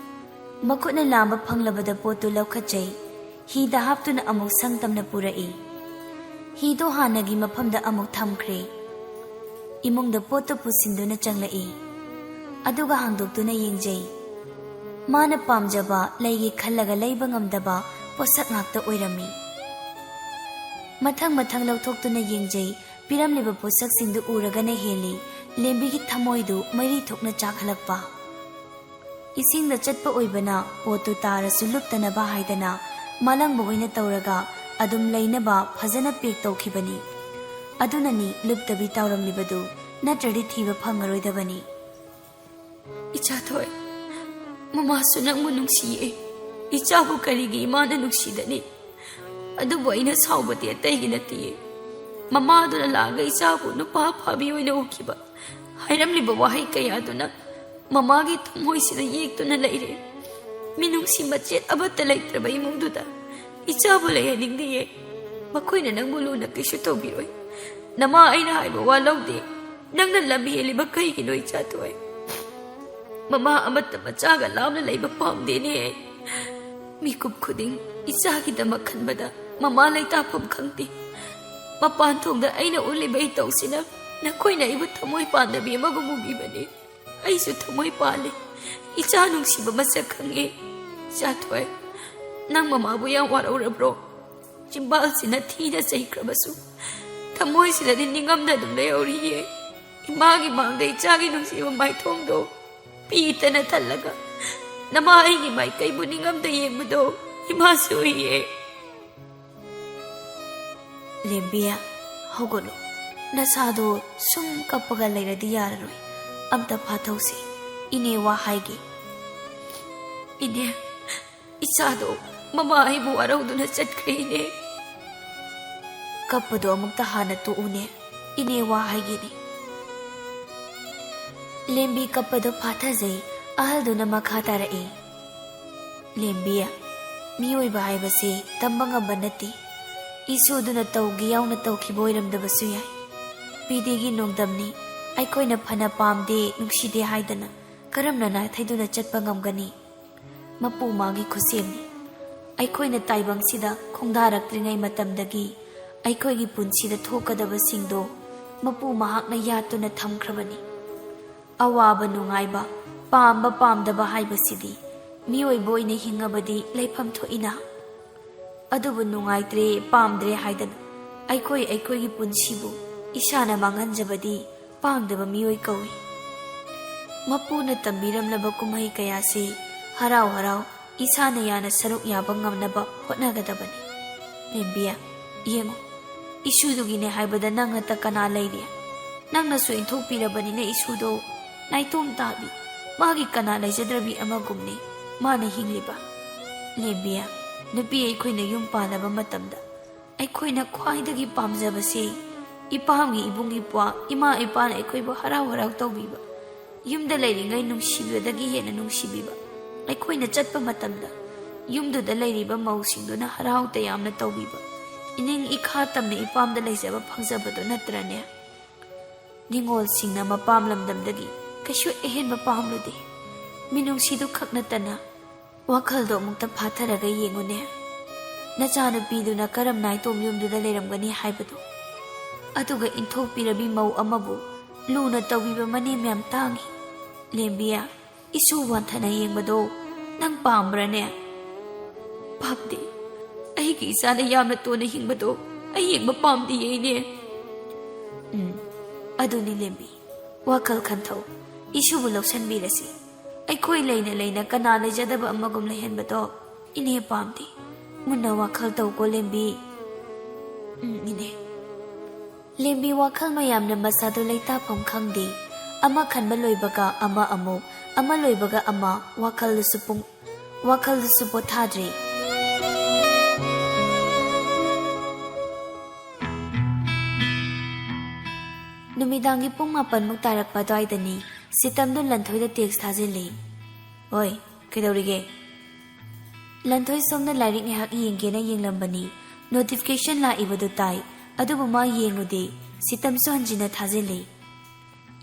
ꯃꯈꯨꯠꯅ ꯂꯥꯝꯕ ꯐꯪꯂꯕꯗ ꯄꯣꯠꯇꯨ ꯂꯧꯈꯠꯆꯩ꯫ ꯍꯤꯗ ꯍꯥꯞꯇꯨꯅ ꯑꯃꯨꯛ ꯁꯪ ꯇꯝꯅ ꯄꯨꯔꯛꯏ꯫ ꯍꯤꯗꯨ ꯍꯥꯟꯅꯒꯤ ꯃꯐꯝꯗ ꯑꯃꯨꯛ ꯊꯝꯈ꯭ꯔꯦ꯫ ꯏꯃꯨꯡꯗ ꯄꯣꯠꯇꯨ ꯄꯨꯁꯤꯟꯗꯨꯅ ꯆꯪꯂꯛꯏ꯫ ꯑꯗꯨꯒ ꯍꯥꯡꯗꯣꯛꯇꯨꯅ ꯌꯦꯡꯖꯩ꯫ ꯃꯥꯅ ꯄꯥꯝꯖꯕ ꯂꯩꯒꯦ ꯈꯜꯂꯒ ꯂꯩꯕ ꯉꯝꯗꯕ ꯄꯣꯠꯁꯛ ꯉꯥꯛꯇ ꯑꯣꯏꯔꯝꯃꯤ꯫ ꯃꯊꯪ ꯃꯊꯪ ꯂꯧꯊꯣꯛꯇꯨꯅ ꯌꯦꯡꯖꯩ꯫ ꯄꯤꯔꯝꯂꯤꯕ ꯄꯣꯠꯁꯛꯁꯤꯡꯗꯨ ꯎꯔꯒꯅ ꯍꯦꯜꯂꯤ ꯂꯦꯝꯕꯤꯒꯤ ꯊꯃꯣꯏꯗꯨ ꯃꯩꯔꯤ ꯊꯣꯛꯅ ꯆꯥꯛꯍꯜꯂꯛꯄ꯫ ꯏꯁꯤꯡꯗ ꯆꯠꯄ ꯑꯣꯏꯕꯅ ꯄꯣꯠꯇꯨ ꯇꯥꯔꯁꯨ ꯂꯨꯞꯇꯅꯕ ꯍꯥꯏꯗꯅ ꯃꯥꯂꯪꯕ ꯑꯣꯏꯅ ꯇꯧꯔꯒ ꯑꯗꯨꯝ ꯂꯩꯅꯕ ꯐꯖꯅ ꯄꯦꯛ ꯇꯧꯈꯤꯕꯅꯤ꯫ ꯑꯗꯨꯅꯅꯤ ꯂꯨꯞꯇꯕꯤ ꯇꯥꯎꯔꯝꯂꯤꯕꯗꯨ, ꯅꯠꯇ꯭ꯔꯗꯤ ꯊꯤꯕ ꯐꯪꯉꯔꯣꯏꯗꯕꯅꯤ꯫ ꯏꯆꯥ ꯊꯣꯏ, ꯃꯃꯥꯁꯨ ꯅꯪꯕꯨ ꯅꯨꯡꯁꯤꯌꯦ꯫ ꯏꯆꯥꯕꯨ ꯀꯔꯤꯒꯤ ꯏꯃꯥꯅ ꯅꯨꯡꯁꯤꯗꯅꯤ? ꯑꯗꯨꯕꯨ ꯑꯩꯅ ꯁꯥꯎꯕꯗꯤ ꯑꯇꯩꯒꯤ ꯅꯠꯇꯦ꯫ ꯃꯃꯥꯗꯨꯅ ꯂꯥꯛꯑꯒ ꯏꯆꯥꯕꯨ ꯅꯨꯄꯥ ꯑꯐꯕꯤ ꯑꯣꯏꯅ ꯎꯈꯤꯕ ꯍꯥꯏꯔꯝꯂꯤꯕ ꯋꯥꯍꯩ ꯀꯌꯥꯗꯨꯅ ꯃꯃꯥꯒꯤ ꯊꯃꯣꯏꯁꯤꯗ ꯌꯦꯛꯇꯨꯅ ꯂꯩꯔꯦ꯫ ꯃꯤꯅꯨꯡꯁꯤ ꯃꯆꯦꯠ ꯑꯃꯠꯇ ꯂꯩꯇ꯭ꯔꯕ ꯏꯃꯨꯡꯗꯨꯗ ꯏꯆꯥꯕꯨ ꯂꯩꯍꯟꯅꯤꯡꯗꯦꯌꯦ꯫ ꯃꯈꯣꯏꯅ ꯅꯪꯕꯨ ꯂꯨꯅ ꯀꯩꯁꯨ ꯇꯧꯕꯤꯔꯣꯏ꯫ ꯅꯃꯥ ꯑꯩꯅ ꯍꯥꯏꯕ ꯋꯥ ꯂꯧꯗꯦ꯫ ꯅꯪꯅ ꯂꯝ ꯍꯦꯜꯂꯤꯕ ꯀꯩꯒꯤꯅꯣ, ꯏꯆꯥ ꯊꯣꯏ? ꯃꯃꯥ ꯑꯃꯠꯇ ꯃꯆꯥꯒ ꯂꯥꯞꯅ ꯂꯩꯕ ꯄꯥꯝꯗꯦꯅꯦ꯫ ꯃꯤꯀꯨꯞ ꯈꯨꯗꯤꯡ ꯏꯆꯥꯒꯤꯗꯃꯛ ꯈꯟꯕꯗ ꯃꯃꯥ ꯂꯩꯇꯥꯐꯝ ꯈꯪꯗꯦ꯫ ꯃꯄꯥꯟ ꯊꯣꯡꯗ ꯑꯩꯅ ꯎꯠꯂꯤꯕ ꯏꯇꯧꯁꯤꯅ ꯅꯈꯣꯏꯅ ꯑꯩꯕꯨ ꯊꯃꯣꯏ ꯄꯥꯟꯗꯕꯤ ꯑꯃꯒꯨꯝ ꯎꯕꯤꯕꯅꯤ꯫ ꯑꯩꯁꯨ ꯊꯃꯣꯏ ꯄꯥꯜꯂꯤ꯫ ꯏꯆꯥ ꯅꯨꯡꯁꯤꯕ ꯃꯁꯛ ꯈꯪꯉꯦ꯫ ꯏꯆꯥꯊꯣꯏ, ꯅꯪ ꯃꯃꯥꯕꯨ ꯌꯥꯝ ꯋꯥꯔꯧꯔꯕ꯭ꯔꯣ? ꯆꯤꯝꯕꯥꯜꯁꯤꯅ ꯊꯤꯅ ꯆꯩꯈ꯭ꯔꯕꯁꯨ ꯊꯃꯣꯏꯁꯤꯗꯗꯤ ꯅꯤꯡꯉꯝꯗ ꯑꯗꯨꯝ ꯂꯩꯍꯧꯔꯤꯌꯦ꯫ ꯏꯃꯥꯒꯤ ꯃꯥꯡꯗ ꯏꯆꯥꯒꯤ ꯅꯨꯡꯁꯤꯕ ꯃꯥꯏꯊꯣꯡꯗꯣ ꯄꯤꯇꯅ ꯊꯜꯂꯒ ꯅꯃꯥ ꯑꯩꯒꯤ ꯃꯥꯏꯀꯩꯕꯨ ꯅꯤꯡꯉꯝꯗ ꯌꯦꯡꯕꯗꯣ ꯏꯃꯥꯁꯨ ꯎꯏꯌꯦ꯫ ꯂꯦꯝꯕꯤ, ꯍꯧꯒꯠꯂꯣ꯫ ꯅꯁꯥꯗꯣ ꯁꯨꯝ ꯀꯞꯄꯒ ꯂꯩꯔꯗꯤ ꯌꯥꯔꯔꯣꯏ꯫ ꯑꯝꯇ ꯐꯥꯊꯧꯁꯤ꯫ ꯏꯅꯦ ꯋꯥ ꯍꯥꯏꯒꯦ꯫ ꯏꯅꯦ, ꯏꯆꯥꯗꯣ ꯃꯃꯥ ꯑꯩꯕꯨ ꯋꯥꯔꯧꯗꯨꯅ ꯆꯠꯈ꯭ꯔꯦ, ꯏꯅꯦ꯫ ꯀꯞꯄꯗꯣ ꯑꯃꯨꯛꯇ ꯍꯥꯟꯅ ꯇꯣꯛꯎꯅꯦ꯫ ꯏꯅꯦ ꯋꯥ ꯍꯥꯏꯒꯦꯅꯦ꯫ ꯂꯦꯝꯕꯤ ꯀꯞꯄꯗꯣ ꯐꯥꯊꯖꯩ꯫ ꯑꯍꯜꯗꯨꯅ ꯃꯈꯥ ꯇꯥꯔꯛꯏ꯫ ꯂꯦꯝꯕꯤ, ꯃꯤꯑꯣꯏꯕ ꯍꯥꯏꯕꯁꯦ ꯇꯝꯕ ꯉꯝꯕ ꯅꯠꯇꯦ꯫ ꯏꯁꯣꯔꯗꯨꯅ ꯇꯧꯒꯦ ꯌꯥꯎꯅ ꯇꯧꯈꯤꯕ ꯑꯣꯏꯔꯝꯗꯕꯁꯨ ꯌꯥꯏ꯫ ꯄꯤꯗꯦꯒꯤ ꯅꯣꯡꯗꯝꯅꯤ꯫ ꯑꯩꯈꯣꯏꯅ ꯐꯅ ꯄꯥꯝꯗꯦ, ꯅꯨꯡꯁꯤꯗꯦ ꯍꯥꯏꯗꯅ ꯀꯔꯝꯅ ꯅꯥꯊꯩꯗꯨꯅ ꯆꯠꯄ ꯉꯝꯒꯅꯤ? ꯃꯄꯨ ꯃꯥꯒꯤ ꯈꯨꯠꯁꯦꯝꯅꯤ꯫ ꯑꯩꯈꯣꯏꯅ ꯇꯥꯏꯕꯪꯁꯤꯗ ꯈꯣꯡꯗꯥꯔꯛꯇ꯭ꯔꯤꯉꯩ ꯃꯇꯝꯗꯒꯤ ꯑꯩꯈꯣꯏꯒꯤ ꯄꯨꯟꯁꯤꯗ ꯊꯣꯛꯀꯗꯕꯁꯤꯡꯗꯣ ꯃꯄꯨ ꯃꯍꯥꯛꯅ ꯌꯥꯠꯇꯨꯅ ꯊꯝꯈ꯭ꯔꯕꯅꯤ꯫ ꯑꯋꯥꯕ ꯅꯨꯡꯉꯥꯏꯕ, ꯄꯥꯝꯕ ꯄꯥꯝꯗꯕ ꯍꯥꯏꯕꯁꯤꯗꯤ ꯃꯤꯑꯣꯏꯕ ꯑꯣꯏꯅ ꯍꯤꯡꯉꯕꯗꯤ ꯂꯩꯐꯝ ꯊꯣꯛꯏꯅ꯫ ꯑꯗꯨꯕꯨ ꯅꯨꯡꯉꯥꯏꯇ꯭ꯔꯦ, ꯄꯥꯝꯗ꯭ꯔꯦ ꯍꯥꯏꯗꯅ ꯑꯩꯈꯣꯏ ꯑꯩꯈꯣꯏꯒꯤ ꯄꯨꯟꯁꯤꯕꯨ ꯏꯁꯥꯅ ꯃꯥꯡꯍꯟꯖꯕꯗꯤ ꯄꯥꯡꯗꯕ ꯃꯤꯑꯣꯏ ꯀꯧꯏ꯫ ꯃꯄꯨꯅ ꯇꯝꯕꯤꯔꯝꯂꯕ ꯀꯨꯝꯍꯩ ꯀꯌꯥꯁꯤ ꯍꯔꯥꯎ ꯍꯔꯥꯎ ꯏꯁꯥꯅ ꯌꯥꯅ ꯁꯔꯨꯛ ꯌꯥꯕ ꯉꯝꯅꯕ ꯍꯣꯠꯅꯒꯗꯕꯅꯤ꯫ ꯂꯦꯝꯕꯤꯌꯥ, ꯌꯦꯡꯉꯨ, ꯏꯁꯨꯗꯨꯒꯤꯅꯦ ꯍꯥꯏꯕꯗ ꯅꯪ ꯅꯠꯇ ꯀꯅꯥ ꯂꯩꯔꯤ? ꯅꯪꯅꯁꯨ ꯏꯟꯊꯣꯛꯄꯤꯔꯕꯅꯤꯅ ꯏꯁꯨꯗꯣ ꯅꯥꯏꯇꯣꯝ ꯇꯥꯕꯤ, ꯃꯥꯒꯤ ꯀꯅꯥ ꯂꯩꯖꯗ꯭ꯔꯕꯤ ꯑꯃꯒꯨꯝꯅꯤ ꯃꯥꯅ ꯍꯤꯡꯂꯤꯕ꯫ ꯂꯦꯝꯕꯤꯌꯥ, ꯅꯨꯄꯤ ꯑꯩꯈꯣꯏꯅ ꯌꯨꯝ ꯄꯥꯜꯂꯕ ꯃꯇꯝꯗ ꯑꯩꯈꯣꯏꯅ ꯈ꯭ꯋꯥꯏꯗꯒꯤ ꯄꯥꯝꯖꯕꯁꯤ ꯏꯄꯥꯝꯒꯤ ꯏꯕꯨꯡ ꯏꯄ꯭ꯋꯥ, ꯏꯃꯥ ꯏꯄꯥꯅ ꯑꯩꯈꯣꯏꯕꯨ ꯍꯔꯥꯎ ꯍꯔꯥꯎ ꯇꯧꯕꯤꯕ, ꯌꯨꯝꯗ ꯂꯩꯔꯤꯉꯩ ꯅꯨꯡꯁꯤꯕꯗꯒꯤ ꯍꯦꯟꯅ ꯅꯨꯡꯁꯤꯕꯤꯕ, ꯑꯩꯈꯣꯏꯅ ꯆꯠꯄ ꯃꯇꯝꯗ ꯌꯨꯝꯗꯨꯗ ꯂꯩꯔꯤꯕ ꯃꯧꯁꯤꯡꯗꯨꯅ ꯍꯔꯥꯎ ꯇꯌꯥꯝꯅ ꯇꯧꯕꯤꯕ, ꯏꯅꯤꯡ ꯏꯈꯥ ꯇꯝꯅ ꯏꯄꯥꯝꯗ ꯂꯩꯖꯕ ꯐꯪꯖꯕꯗꯨ ꯅꯠꯇ꯭ꯔꯅꯦ? ꯅꯤꯡꯉꯣꯜꯁꯤꯡꯅ ꯃꯄꯥꯝ ꯂꯝꯗꯝꯗꯒꯤ ꯀꯩꯁꯨ ꯑꯍꯦꯟꯕ ꯄꯥꯝꯂꯨꯗꯦ꯫ ꯃꯤꯅꯨꯡꯁꯤꯗꯨ ꯈꯛ ꯅꯠꯇꯅ ꯋꯥꯈꯜꯗꯣ ꯑꯃꯨꯛꯇ ꯐꯥꯊꯔꯒ ꯌꯦꯡꯉꯨꯅꯦ꯫ ꯅꯆꯥꯅꯨꯄꯤꯗꯨꯅ ꯀꯔꯝ ꯅꯥꯏꯇꯣꯝ ꯌꯨꯝꯗꯨꯗ ꯂꯩꯔꯝꯒꯅꯤ ꯍꯥꯏꯕꯗꯨ꯫ ꯑꯗꯨꯒ ꯏꯟꯊꯣꯛꯄꯤꯔꯕꯤ ꯃꯧ ꯑꯃꯕꯨ ꯂꯨꯅ ꯇꯧꯕꯤꯕ ꯃꯅꯦꯝ ꯌꯥꯝ ꯇꯥꯡꯉꯤ꯫ ꯂꯦꯝꯕꯤ, ꯏꯁꯨ ꯋꯥꯟꯊꯅ ꯌꯦꯡꯕꯗꯣ ꯅꯪ ꯄꯥꯝꯕ꯭ꯔꯅꯦ? ꯄꯥꯝꯗꯦ꯫ ꯑꯩꯒꯤ ꯏꯆꯥꯅ ꯌꯥꯝꯅ ꯇꯣꯟꯅ ꯍꯤꯡꯕꯗꯣ ꯑꯩ ꯌꯦꯡꯕ ꯄꯥꯝꯗꯤꯌꯦ, ꯏꯅꯦ꯫ ꯎꯝ, ꯑꯗꯨꯅꯤ ꯂꯦꯝꯕꯤ, ꯋꯥꯈꯜ ꯈꯟꯊꯧ꯫ ꯏꯁꯨꯕꯨ ꯂꯧꯁꯟꯕꯤꯔꯁꯤ꯫ ꯑꯩꯈꯣꯏ ꯂꯩꯅ ꯂꯩꯅ ꯀꯅꯥ ꯂꯩꯖꯗꯕ ꯑꯃꯒꯨꯝ ꯂꯩꯍꯟꯕꯗꯣ ꯏꯅꯦ ꯄꯥꯝꯗꯦ꯫ ꯃꯨꯟꯅ ꯋꯥꯈꯜ ꯇꯧꯀꯣ, ꯂꯦꯝꯕꯤ꯫ ꯎꯝ, ꯏꯅꯦ꯫ ꯂꯦꯝꯕꯤ ꯋꯥꯈꯜ ꯃꯌꯥꯝꯅ ꯃꯁꯥꯗꯨ ꯂꯩꯇꯥꯐꯝ ꯈꯪꯗꯦ꯫ ꯑꯃ ꯈꯟꯕ ꯂꯣꯏꯕꯒ ꯑꯃ ꯑꯃꯨꯛ, ꯑꯃ ꯂꯣꯏꯕꯒ ꯑꯃ, ꯋꯥꯈꯜꯗꯨꯁꯨ ꯄꯨꯡ, ꯋꯥꯈꯜꯗꯨꯁꯨ ꯄꯣꯊꯥꯗ꯭ꯔꯦ꯫ ꯅꯨꯃꯤꯗꯥꯡꯒꯤ ꯄꯨꯡ ꯃꯥꯄꯟꯃꯨꯛ ꯇꯥꯔꯛꯄ ꯑꯗꯨꯋꯥꯏꯗꯅꯤ ꯁꯤꯇꯝꯗꯨ ꯂꯟꯊꯣꯏꯗ ꯇꯦꯛꯁ ꯊꯥꯖꯤꯜꯂꯤ꯫ "ꯑꯣꯏ, ꯀꯩꯗꯧꯔꯤꯒꯦ?" ꯂꯟꯊꯣꯏ ꯁꯣꯝꯗ ꯂꯥꯏꯔꯤꯛ ꯉꯥꯏꯍꯥꯛ ꯌꯦꯡꯒꯦꯅ ꯌꯦꯡꯂꯝꯕꯅꯤ꯫ ꯅꯣꯇꯤꯐꯤꯀꯦꯁꯟ ꯂꯥꯛꯏꯕꯗꯨ ꯇꯥꯏ, ꯑꯗꯨꯕꯨ ꯃꯥ ꯌꯦꯡꯉꯨꯗꯦ꯫ ꯁꯤꯇꯝꯁꯨ ꯍꯟꯖꯤꯟꯅ ꯊꯥꯖꯤꯜꯂꯤ꯫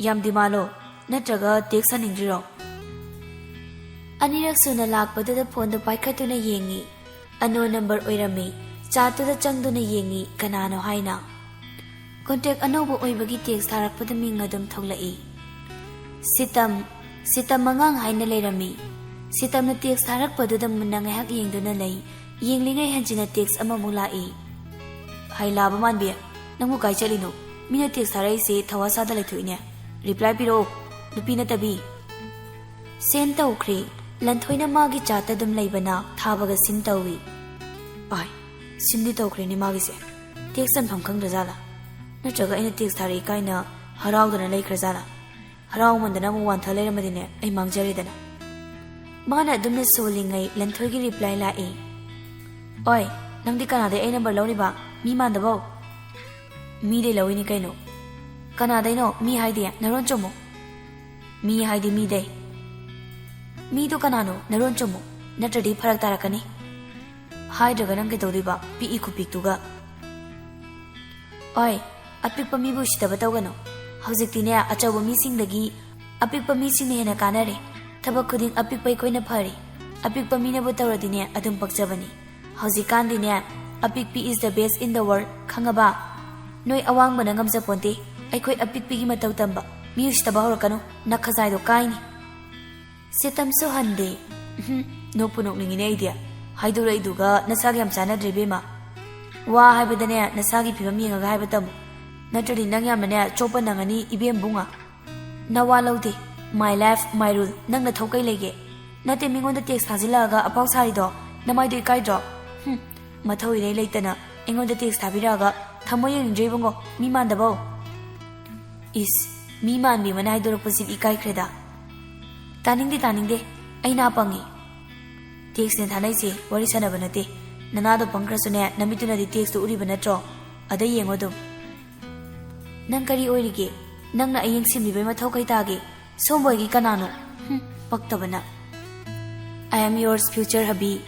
"ꯌꯥꯝ ꯗꯤꯃꯥꯟꯂꯣ? ꯅꯠꯇ꯭ꯔꯒ ꯇꯦꯛꯁ ꯍꯟꯅꯤꯡꯗ꯭ꯔꯤꯔꯣ?" ꯑꯅꯤꯔꯛ ꯁꯨꯅ ꯂꯥꯛꯄꯗꯨꯗ ꯐꯣꯟꯗꯨ ꯄꯥꯏꯈꯠꯇꯨꯅ ꯌꯦꯡꯉꯤ꯫ ꯑꯟꯅꯣꯟ ꯅꯝꯕꯔ ꯑꯣꯏꯔꯝꯃꯤ꯫ ꯆꯥꯠꯇꯨꯗ ꯆꯪꯗꯨꯅ ꯌꯦꯡꯉꯤ, ꯀꯅꯥꯅꯣ ꯍꯥꯏꯅ꯫ ꯀꯣꯟꯇꯦꯛ ꯑꯅꯧꯕ ꯑꯣꯏꯕꯒꯤ ꯇꯦꯛꯁ ꯊꯥꯔꯛꯄꯗ ꯃꯤꯡ ꯑꯗꯨꯝ ꯊꯣꯛꯂꯛꯏ꯫ "ꯁꯤꯇꯝ, ꯁꯤꯇꯝ ꯑꯉꯥꯡ" ꯍꯥꯏꯅ ꯂꯩꯔꯝꯃꯤ꯫ ꯁꯤꯇꯝꯅ ꯇꯦꯛꯁ ꯊꯥꯔꯛꯄꯗꯨꯗ ꯃꯨꯟꯅ ꯉꯥꯏꯍꯥꯛ ꯌꯦꯡꯗꯨꯅ ꯂꯩ꯫ ꯌꯦꯡꯂꯤꯉꯩ ꯍꯟꯖꯤꯟꯅ ꯇꯦꯛꯁ ꯑꯃꯃꯨꯛ ꯂꯥꯛꯏ꯫ "ꯍꯩ ꯂꯥꯕ ꯃꯥꯟꯕꯤ, ꯅꯪꯕꯨ ꯀꯥꯏ ꯆꯠꯂꯤꯅꯣ? ꯃꯤꯅ ꯇꯦꯛꯁ ꯊꯥꯔꯛꯏꯁꯦ ꯊꯋꯥ ꯁꯥꯗ ꯂꯩꯊꯣꯛꯏꯅꯦ꯫ ꯔꯤꯄ꯭ꯂꯥꯏ ꯄꯤꯔꯛꯑꯣ, ꯅꯨꯄꯤ ꯅꯠꯇꯕꯤ!" ꯁꯦꯟ ꯇꯧꯈ꯭ꯔꯦ꯫ ꯂꯟꯊꯣꯏꯅ ꯃꯥꯒꯤ ꯆꯥꯠꯇ ꯑꯗꯨꯝ ꯂꯩꯕꯅ ꯊꯥꯕꯒ ꯁꯤꯟ ꯇꯧꯏ꯫ "ꯑꯥꯏ, ꯁꯤꯟꯗꯤ ꯇꯧꯈ꯭ꯔꯦꯅꯦ ꯃꯥꯒꯤꯁꯦ꯫ ꯇꯦꯛꯁ ꯍꯟꯐꯝ ꯈꯪꯗ꯭ꯔꯖꯥꯠꯂꯥ? ꯅꯠꯇ꯭ꯔꯒ ꯑꯩꯅ ꯇꯦꯛꯁ ꯊꯥꯔꯛꯏ ꯀꯥꯏꯅ ꯍꯔꯥꯎꯗꯅ ꯂꯩꯈ꯭ꯔꯖꯥꯠꯂꯥ? ꯍꯔꯥꯎꯃꯟꯗꯅ ꯑꯃꯨꯛ ꯋꯥꯟꯊ ꯂꯩꯔꯝꯃꯗꯤꯅꯦ ꯑꯩ ꯃꯥꯡꯖꯔꯦꯗꯅ꯫" ꯃꯥꯅ ꯑꯗꯨꯝꯅ ꯁꯣꯜꯂꯤꯉꯩ ꯂꯟꯊꯣꯏꯒꯤ ꯔꯤꯄ꯭ꯂꯥꯏ ꯂꯥꯛꯏ꯫ "ꯑꯣꯏ, ꯅꯪꯗꯤ ꯀꯅꯥꯗꯩ ꯑꯩ ꯅꯝꯕꯔ ꯂꯧꯔꯤꯕ? ꯃꯤ ꯃꯥꯟꯗꯕꯧ!" "ꯃꯤꯗꯩ ꯂꯧꯏꯅꯤ ꯀꯩꯅꯣ꯫" "ꯀꯅꯥꯗꯩꯅꯣ ꯃꯤ ꯍꯥꯏꯗꯤ? ꯅꯔꯣꯟ ꯆꯨꯝꯃꯨ꯫" "ꯃꯤ ꯍꯥꯏꯗꯤ ꯃꯤꯗꯩ꯫" "ꯃꯤꯗꯣ ꯀꯅꯥꯅꯣ? ꯅꯔꯣꯟ ꯆꯨꯝꯃꯨ, ꯅꯠꯇ꯭ꯔꯗꯤ ꯐꯔꯛ ꯇꯥꯔꯛꯀꯅꯤ꯫" "ꯍꯥꯏꯗ꯭ꯔꯒ ꯅꯪ ꯀꯩꯗꯧꯗꯣꯏꯕ, ꯄꯤꯛꯏ ꯈꯨꯄꯤꯛꯇꯨꯒ?" "ꯑꯣꯏ, ꯑꯄꯤꯛꯄ ꯃꯤꯕꯨ ꯎꯁꯤꯠꯇꯕ ꯇꯧꯒꯅꯨ꯫ ꯍꯧꯖꯤꯛꯇꯤꯅꯦ, ꯑꯆꯧꯕ ꯃꯤꯁꯤꯡꯗꯒꯤ ꯑꯄꯤꯛꯄ ꯃꯤꯁꯤꯡꯅ ꯍꯦꯟꯅ ꯀꯥꯟꯅꯔꯦ꯫ ꯊꯕꯛ ꯈꯨꯗꯤꯡ ꯑꯄꯤꯛꯄ ꯑꯩꯈꯣꯏꯅ ꯐꯔꯦ꯫ ꯑꯄꯤꯛꯄ ꯃꯤꯅꯕꯨ ꯇꯧꯔꯗꯤꯅꯦ, ꯑꯗꯨꯝ ꯄꯛꯆꯕꯅꯤ꯫ ꯍꯧꯖꯤꯛꯀꯥꯟꯗꯤꯅꯦ, ꯑꯄꯤꯛꯄꯤ is the best in the world, ꯈꯪꯉꯕ?" ꯅꯣꯏ ꯑꯋꯥꯡꯕꯅ ꯉꯝꯖꯄꯣꯟꯇꯦ꯫ ꯑꯩꯈꯣꯏ ꯑꯄꯤꯛꯄꯤꯒꯤ ꯃꯇꯧ ꯇꯝꯕ꯫ ꯃꯤ ꯎꯁꯤꯠꯇꯕ ꯍꯧꯔꯛꯀꯅꯨ꯫ ꯅꯈꯖꯥꯏꯗꯣ ꯀꯥꯏꯅꯤ꯫ ꯁꯤꯇꯝꯁꯨ ꯍꯟꯗꯦ꯫ ꯎꯝꯍꯨꯝ, ꯅꯣꯛꯄꯨ ꯅꯣꯛꯅꯤꯡꯉꯤꯅꯦ ꯑꯩꯗꯤ꯫ ꯍꯥꯏꯗꯣꯔꯛꯏꯗꯨꯒ ꯅꯁꯥꯒ ꯌꯥꯝ ꯆꯥꯟꯅꯗ꯭ꯔꯦ ꯏꯕꯦꯝꯃ꯫ ꯋꯥ ꯍꯥꯏꯕꯗꯅꯦ ꯅꯁꯥꯒꯤ ꯐꯤꯕꯝ ꯌꯦꯡꯉꯒ ꯍꯥꯏꯕ ꯇꯝꯃꯨ꯫ ꯅꯠꯇ꯭ꯔꯗꯤ ꯅꯪ ꯌꯥꯝꯅꯅꯦ ꯆꯣꯞꯄ ꯅꯪꯉꯅꯤ ꯏꯕꯦꯝꯕꯨꯡꯉꯣ꯫ ꯅꯋꯥ ꯂꯧꯗꯦ꯫ My life, my rule꯫ ꯅꯪ ꯅꯊꯧ ꯀꯩ ꯂꯩꯒꯦ? ꯅꯠꯇꯦ, ꯃꯤꯉꯣꯟꯗ text ꯊꯥꯖꯤꯜꯂꯛꯑꯒ ꯑꯐꯥꯎ ꯁꯥꯔꯤꯗꯣ ꯅꯃꯥꯏꯗꯣ ꯏꯀꯥꯏꯗ꯭ꯔꯣ? ꯍꯨꯝ, ꯃꯊꯧ ꯏꯔꯩ ꯂꯩꯇꯅ ꯑꯩꯉꯣꯟꯗ text ꯊꯥꯕꯤꯔꯛꯑꯒ ꯊꯃꯣꯏ ꯌꯦꯡꯅꯤꯡꯗ꯭ꯔꯦ ꯏꯕꯨꯡꯉꯣ, ꯃꯤ ꯃꯥꯟꯗꯕꯧ꯫ ꯏꯁ, ꯃꯤ ꯃꯥꯟꯕꯤ ꯑꯃꯅ ꯍꯥꯏꯗꯣꯔꯛꯄꯁꯤꯗꯤ ꯏꯀꯥꯏꯈ꯭ꯔꯦꯗ꯫ ꯇꯥꯅꯤꯡꯗꯦ, ꯇꯥꯅꯤꯡꯗꯦ, ꯑꯩ ꯅꯥ ꯄꯪꯉꯤ꯫ Textꯅꯦ ꯊꯥꯅꯩꯁꯦ, ꯋꯥꯔꯤ ꯁꯥꯟꯅꯕ ꯅꯠꯇꯦ꯫ ꯅꯅꯥꯗꯣ ꯄꯪꯈ꯭ꯔꯁꯨꯅꯦ, ꯅꯃꯤꯠꯇꯨꯅꯗꯤ textꯇꯣ ꯎꯔꯤꯕ ꯅꯠꯇ꯭ꯔꯣ? ꯑꯗ ꯌꯦꯡꯉꯣ ꯑꯗꯨꯝ꯫ ꯅꯪ ꯀꯔꯤ ꯑꯣꯏꯔꯤꯒꯦ? ꯅꯪꯅ ꯑꯩ ꯌꯦꯡꯁꯤꯟꯕꯤꯕꯩ ꯃꯊꯧ ꯀꯩ ꯇꯥꯒꯦ? ꯁꯣꯝꯕꯣꯏꯒꯤ ꯀꯅꯥꯅꯣ? ꯍꯨꯝ, ꯄꯛꯇꯕꯅ꯫ I am yours, future hubby꯫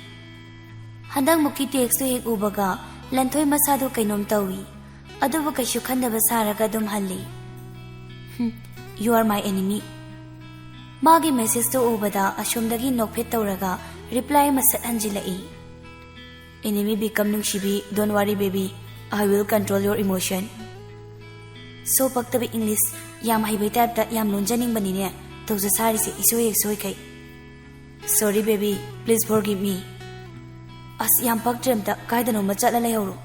ꯍꯟꯗꯛꯃꯨꯛꯀꯤ textꯇꯨ ꯍꯦꯛ ꯎꯕꯒ ꯂꯟꯊꯣꯏ ꯃꯁꯥꯗꯣ ꯀꯩꯅꯣꯝ ꯇꯧꯏ꯫ ꯑꯗꯨꯕꯨ ꯀꯩꯁꯨ ꯈꯟꯗꯕ ꯁꯥꯔꯒ ꯑꯗꯨꯝ ꯍꯜꯂꯤ꯫ ꯍꯨꯝ, you are my enemy꯫ ꯃꯥꯒꯤ messageꯇꯨ ꯎꯕꯗ ꯑꯁꯣꯝꯗꯒꯤ ꯅꯣꯛꯐꯦꯠ ꯇꯧꯔꯒ reply ꯑꯃ ꯁꯠ ꯍꯟꯖꯤꯜꯂꯛꯏ꯫ Enemy become ꯅꯨꯡꯁꯤꯕꯤ, don't worry baby, I will control your emotion꯫ Show ꯄꯛꯇꯕ English, ꯌꯥꯝ ꯍꯩꯕꯩ typeꯇ ꯌꯥꯝ ꯂꯣꯟꯖꯅꯤꯡꯕꯅꯤꯅꯦ ꯇꯧꯖ ꯁꯥꯔꯤꯁꯦ, ꯏꯁꯣꯏ ꯍꯦꯛ ꯁꯣꯏꯈꯩ꯫ Sorry baby, please forgive me꯫ ꯑꯁ, ꯌꯥꯝ ꯄꯛꯇ꯭ꯔꯦ, ꯑꯝꯇ ꯀꯥꯏꯗꯅꯣꯃ ꯆꯠꯂ ꯂꯩꯍꯧꯔꯣ꯫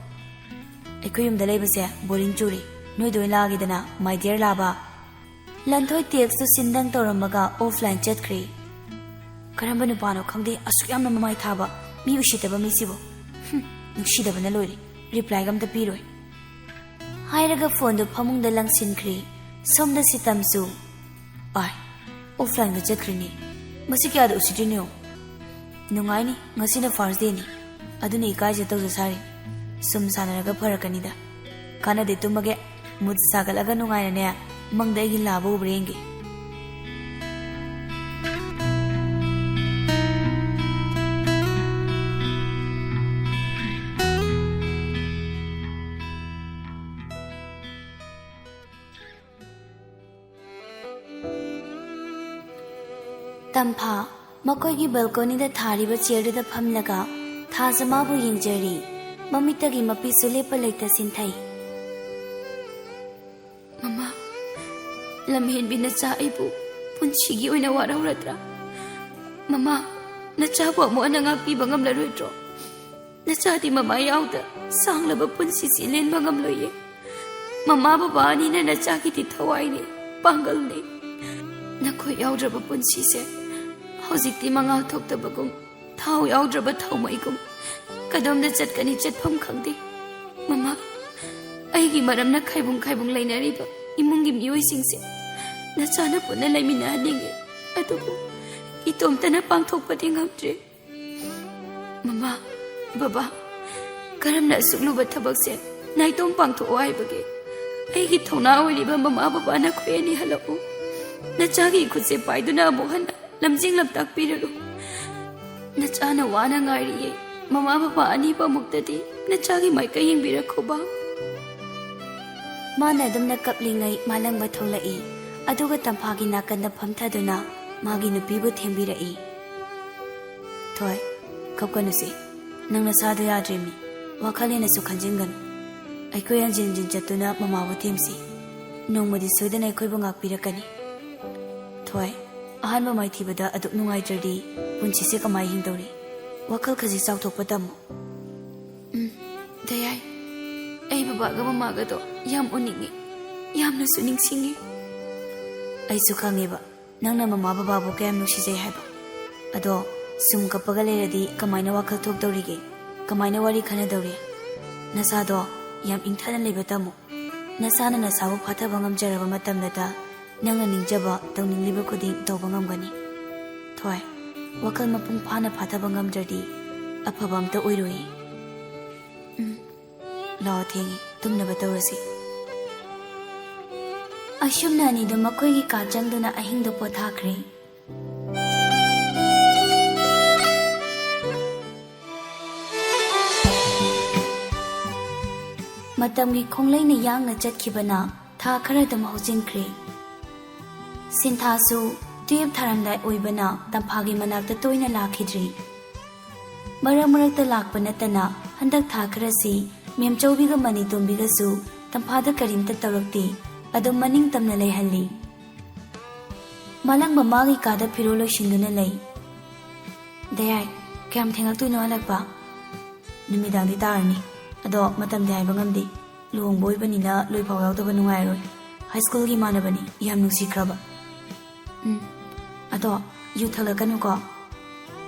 ꯑꯩꯈꯣꯏ ꯌꯨꯝꯗ ꯂꯩꯕꯁꯦ boring ꯆꯨꯔꯦ, ꯅꯣꯏꯗ ꯑꯣꯏꯅ ꯂꯥꯛꯑꯒꯦꯗꯅ, my dear ꯂꯥꯕ꯫ ꯂꯟꯊꯣꯏ textꯇꯨ ꯁꯤꯟꯗꯪ ꯇꯧꯔꯝꯃꯒ offline ꯆꯠꯈ꯭ꯔꯦ꯫ ꯀꯔꯝꯕ ꯅꯨꯄꯥꯅꯣ ꯈꯪꯗꯦ, ꯑꯁꯨꯛ ꯌꯥꯝꯅ ꯃꯃꯥꯏ ꯊꯥꯕ, ꯃꯤ ꯎꯁꯤꯠꯇꯕ ꯃꯤꯁꯤꯕꯨ꯫ ꯍꯨꯝ, ꯅꯨꯡꯁꯤꯗꯕꯅ ꯂꯣꯏꯔꯦ, replyꯒ ꯑꯝꯇ ꯄꯤꯔꯣꯏ꯫ ꯍꯥꯏꯔꯒ phoneꯗꯨ ꯐꯃꯨꯡꯗ ꯂꯪꯁꯤꯟꯈ꯭ꯔꯦ꯫ ꯁꯣꯝꯗ ꯁꯤꯇꯝꯁꯨ꯫ ꯑꯥꯏ, offlineꯒ ꯆꯠꯈ꯭ꯔꯤꯅꯦ꯫ ꯃꯁꯤ ꯀꯌꯥꯗ ꯎꯁꯤꯠꯇ꯭ꯔꯤꯅꯣ? ꯅꯨꯡꯉꯥꯏꯅꯤ, ꯉꯁꯤꯅ first dayꯅꯤ꯫ ꯑꯗꯨꯅ ꯏꯀꯥꯏꯖ ꯇꯧꯖ ꯁꯥꯔꯤ꯫ ꯁꯨꯝ ꯁꯥꯟꯅꯔꯒ ꯐꯔꯛꯀꯅꯤꯗ꯫ ꯀꯥꯟꯅꯗꯦ, ꯇꯨꯝꯃꯒꯦ꯫ Mood ꯁꯥꯒꯠꯂꯒ ꯅꯨꯡꯉꯥꯏꯅꯅꯦ, ꯃꯪꯗ ꯑꯩꯒꯤ ꯂꯥꯕ ꯎꯕ꯭ꯔꯥ ꯌꯦꯡꯒꯦ꯫ ꯇꯝꯐꯥ ꯃꯈꯣꯏꯒꯤ balconyꯗ ꯊꯥꯔꯤꯕ chairꯗꯨꯗ ꯐꯝꯂꯒ ꯊꯥꯖ ꯃꯥꯕꯨ ꯌꯦꯡꯖꯔꯤ꯫ ꯃꯃꯤꯠꯇꯒꯤ ꯃꯄꯤꯁꯨ ꯂꯦꯞꯄ ꯂꯩꯇ ꯁꯤꯟꯊꯩ꯫ ꯃꯃꯥ, ꯂꯝꯍꯦꯟꯕꯤ ꯅꯆꯥ ꯑꯩꯕꯨ ꯄꯨꯟꯁꯤꯒꯤ ꯑꯣꯏꯅ ꯋꯥꯔꯧꯔꯗ꯭ꯔꯥ? ꯃꯃꯥ, ꯅꯆꯥꯕꯨ ꯑꯃꯨꯛ ꯍꯟꯅ ꯉꯥꯛꯄꯤꯕ ꯉꯝꯂꯔꯣꯏꯗ꯭ꯔꯣ? ꯅꯆꯥꯗꯤ ꯃꯃꯥ ꯌꯥꯎꯗ ꯁꯥꯡꯂꯕ ꯄꯨꯟꯁꯤꯁꯤ ꯂꯦꯟꯕ ꯉꯝꯂꯣꯏꯌꯦ꯫ ꯃꯃꯥ ꯕꯕꯥ ꯑꯅꯤꯅ ꯅꯆꯥꯒꯤꯗꯤ ꯊꯋꯥꯏꯅꯤ, ꯄꯥꯡꯒꯜꯅꯤ꯫ ꯅꯈꯣꯏ ꯌꯥꯎꯗ꯭ꯔꯕ ꯄꯨꯟꯁꯤꯁꯦ ꯍꯧꯖꯤꯛꯇꯤ ꯃꯉꯥꯜ ꯊꯣꯛꯇꯕꯒꯨꯝ, ꯊꯥꯎ ꯌꯥꯎꯗ꯭ꯔꯕ ꯊꯧꯃꯩꯒꯨꯝ ꯀꯗꯣꯝꯗ ꯆꯠꯀꯅꯤ, ꯆꯠꯐꯝ ꯈꯪꯗꯦ꯫ ꯃꯃꯥ, ꯑꯩꯒꯤ ꯃꯔꯝꯅ ꯈꯥꯏꯕꯨꯡ ꯈꯥꯏꯕꯨꯡ ꯂꯩꯅꯔꯤꯕ ꯏꯃꯨꯡꯒꯤ ꯃꯤꯑꯣꯏꯁꯤꯡꯁꯦ ꯅꯆꯥꯅ ꯄꯨꯟꯅ ꯂꯩꯃꯤꯟꯅꯍꯟꯅꯤꯡꯉꯤ, ꯑꯗꯨꯕꯨ ꯏꯇꯣꯝꯇꯅ ꯄꯥꯡꯊꯣꯛꯄꯗꯤ ꯉꯝꯗ꯭ꯔꯦ꯫ ꯃꯃꯥ, ꯕꯕꯥ, ꯀꯔꯝꯅ ꯑꯁꯨꯛ ꯂꯨꯕ ꯊꯕꯛꯁꯦ ꯅꯥꯏꯇꯣꯝ ꯄꯥꯡꯊꯣꯛꯑꯣ ꯍꯥꯏꯕꯒꯦ? ꯑꯩꯒꯤ ꯊꯧꯅꯥ ꯑꯣꯏꯔꯤꯕ ꯃꯃꯥ ꯕꯕꯥ ꯅꯈꯣꯏ ꯑꯅꯤ ꯍꯜꯂꯛꯎ꯫ ꯅꯆꯥꯒꯤ ꯏꯈꯨꯠꯁꯦ ꯄꯥꯏꯗꯨꯅ ꯑꯃꯨꯛ ꯍꯟꯅ ꯂꯝꯖꯤꯡ ꯂꯝꯇꯥꯛꯄꯤꯔꯔꯨ꯫ ꯅꯆꯥꯅ ꯋꯥꯅ ꯉꯥꯏꯔꯤꯌꯦ꯫ ꯃꯃꯥ ꯕꯕꯥ ꯑꯅꯤꯕꯨ ꯑꯃꯨꯛꯇꯗꯤ ꯅꯆꯥꯒꯤ ꯃꯥꯏꯀꯩ ꯌꯦꯡꯕꯤꯔꯛꯈꯣꯕ꯫ ꯃꯥꯅ ꯑꯗꯨꯝꯅ ꯀꯞꯂꯤꯉꯩ ꯃꯥꯂꯪꯕ ꯊꯣꯛꯂꯛꯏ꯫ ꯑꯗꯨꯒ ꯇꯝꯐꯥꯒꯤ ꯅꯥꯀꯟꯗ ꯐꯝꯊꯗꯨꯅ ꯃꯥꯒꯤ ꯅꯨꯄꯤꯕꯨ ꯊꯦꯝꯕꯤꯔꯛꯏ꯫ ꯊꯣꯏ, ꯀꯞꯀꯅꯨꯁꯦ꯫ ꯅꯪ ꯅꯁꯥꯗꯣ ꯌꯥꯗ꯭ꯔꯦꯃꯤ꯫ ꯋꯥꯈꯜ ꯍꯦꯟꯅꯁꯨ ꯈꯟꯖꯤꯟꯒꯅꯨ꯫ ꯑꯩꯈꯣꯏ ꯍꯟꯖꯤꯟ ꯍꯟꯖꯤꯟ ꯆꯠꯇꯨꯅ ꯃꯃꯥꯕꯨ ꯊꯦꯝꯁꯤ꯫ ꯅꯣꯡꯃꯗꯤ ꯁꯣꯏꯗꯅ ꯑꯩꯈꯣꯏꯕꯨ ꯉꯥꯛꯄꯤꯔꯛꯀꯅꯤ꯫ ꯊꯣꯏ, ꯑꯍꯥꯟꯕ ꯃꯥꯏꯊꯤꯕꯗ ꯑꯗꯨꯛ ꯅꯨꯡꯉꯥꯏꯇ꯭ꯔꯗꯤ ꯄꯨꯟꯁꯤꯁꯦ ꯀꯃꯥꯏ ꯍꯤꯡꯗꯧꯔꯤ? ꯋꯥꯈꯜ ꯈꯖꯤꯛ ꯆꯥꯎꯊꯣꯛꯄ ꯇꯝꯃꯨ꯫ ꯎꯝ, ꯗꯌꯥꯏ, ꯑꯩ ꯕꯕꯥꯒ ꯃꯃꯥꯒꯗꯣ ꯌꯥꯝ ꯎꯅꯤꯡꯉꯤ, ꯌꯥꯝꯅꯁꯨ ꯅꯤꯡꯁꯤꯡꯉꯤ꯫ ꯑꯩꯁꯨ ꯈꯪꯉꯦꯕ ꯅꯪꯅ ꯃꯃꯥ ꯕꯕꯥꯕꯨ ꯀꯌꯥꯝ ꯅꯨꯡꯁꯤꯖꯩ ꯍꯥꯏꯕ꯫ ꯑꯗꯣ ꯁꯨꯝ ꯀꯞꯄꯒ ꯂꯩꯔꯗꯤ ꯀꯃꯥꯏꯅ ꯋꯥꯈꯜ ꯊꯣꯛꯇꯧꯔꯤꯒꯦ? ꯀꯃꯥꯏꯅ ꯋꯥꯔꯤ ꯈꯟꯅꯗꯧꯔꯤ? ꯅꯁꯥꯗꯣ ꯌꯥꯝ ꯏꯪꯊꯅ ꯂꯩꯕ ꯇꯝꯃꯨ꯫ ꯅꯁꯥꯅ ꯅꯁꯥꯕꯨ ꯐꯥꯊꯕ ꯉꯝꯖꯔꯕ ꯃꯇꯝꯗꯇ ꯅꯪꯅ ꯅꯤꯡꯖꯕ ꯇꯧꯅꯤꯡꯂꯤꯕ ꯈꯨꯗꯤꯡ ꯇꯧꯕ ꯉꯝꯒꯅꯤ꯫ ꯊꯣꯏ, ꯋꯥꯈꯜ ꯃꯄꯨꯡ ꯐꯥꯅ ꯐꯥꯊꯕ ꯉꯝꯗ꯭ꯔꯗꯤ ꯑꯐꯕ ꯑꯝꯇ ꯑꯣꯏꯔꯣꯏꯌꯦ꯫ ꯎꯝ, ꯂꯥꯛꯑꯣ, ꯊꯦꯡꯉꯦ, ꯇꯨꯝꯅꯕ ꯇꯧꯔꯁꯤ꯫ ꯑꯁꯨꯝꯅ ꯑꯅꯤꯗꯨ ꯃꯈꯣꯏꯒꯤ ꯀꯥ ꯆꯪꯗꯨꯅ ꯑꯍꯤꯡꯗꯨ ꯄꯣꯊꯥꯈ꯭ꯔꯦ꯫ ꯃꯇꯝꯒꯤ ꯈꯣꯡꯂꯩꯅ ꯌꯥꯡꯅ ꯆꯠꯈꯤꯕꯅ ꯊꯥ ꯈꯔ ꯑꯗꯨꯝ ꯍꯧꯖꯤꯟꯈ꯭ꯔꯦ꯫ ꯁꯤꯟꯊꯥꯁꯨ ꯇꯨꯌꯦꯜꯞ ꯊꯥꯔꯝꯗꯥꯏ ꯑꯣꯏꯕꯅ ꯇꯝꯐꯥꯒꯤ ꯃꯅꯥꯛꯇ ꯇꯣꯏꯅ ꯂꯥꯛꯈꯤꯗ꯭ꯔꯤ꯫ ꯃꯔꯛ ꯃꯔꯛꯇ ꯂꯥꯛꯄ ꯅꯠꯇꯅ ꯍꯟꯗꯛ ꯊꯥ ꯈꯔꯁꯤ ꯃꯦꯝꯆꯧꯕꯤꯒ ꯃꯅꯤꯇꯣꯝꯕꯤꯒꯁꯨ ꯇꯝꯐꯥꯗ ꯀꯔꯤꯝꯇ ꯇꯧꯔꯛꯇꯦ꯫ ꯑꯗꯨꯝ ꯃꯅꯤꯡ ꯇꯝꯅ ꯂꯩꯍꯜꯂꯤ꯫ ꯃꯥꯂꯪꯕ ꯃꯥꯒꯤ ꯀꯥꯗ ꯐꯤꯔꯣꯜ ꯂꯣꯏꯁꯤꯟꯗꯨꯅ ꯂꯩ꯫ "ꯗꯌꯥꯏ, ꯀꯌꯥꯝ ꯊꯦꯡꯂꯛꯇꯣꯏꯅꯣ ꯍꯜꯂꯛꯄ?" "ꯅꯨꯃꯤꯗꯥꯡꯗꯤ ꯇꯥꯔꯅꯤ꯫ ꯑꯗꯣ ꯃꯇꯝꯗꯤ ꯍꯥꯏꯕ ꯉꯝꯗꯦ꯫ ꯂꯨꯍꯣꯡꯕ ꯑꯣꯏꯕꯅꯤꯅ ꯂꯣꯏꯐꯥꯎ ꯌꯥꯎꯗꯕ ꯅꯨꯡꯉꯥꯏꯔꯣꯏ꯫ ꯍꯥꯏ ꯁ꯭ꯀꯨꯜꯒꯤ ꯏꯃꯥꯟꯅꯕꯅꯤ, ꯌꯥꯝ ꯅꯨꯡꯁꯤꯈ꯭ꯔꯕ꯫" "ꯎꯝ, ꯑꯗꯣ ꯌꯨ ꯊꯛꯂꯛꯀꯅꯨꯀꯣ꯫"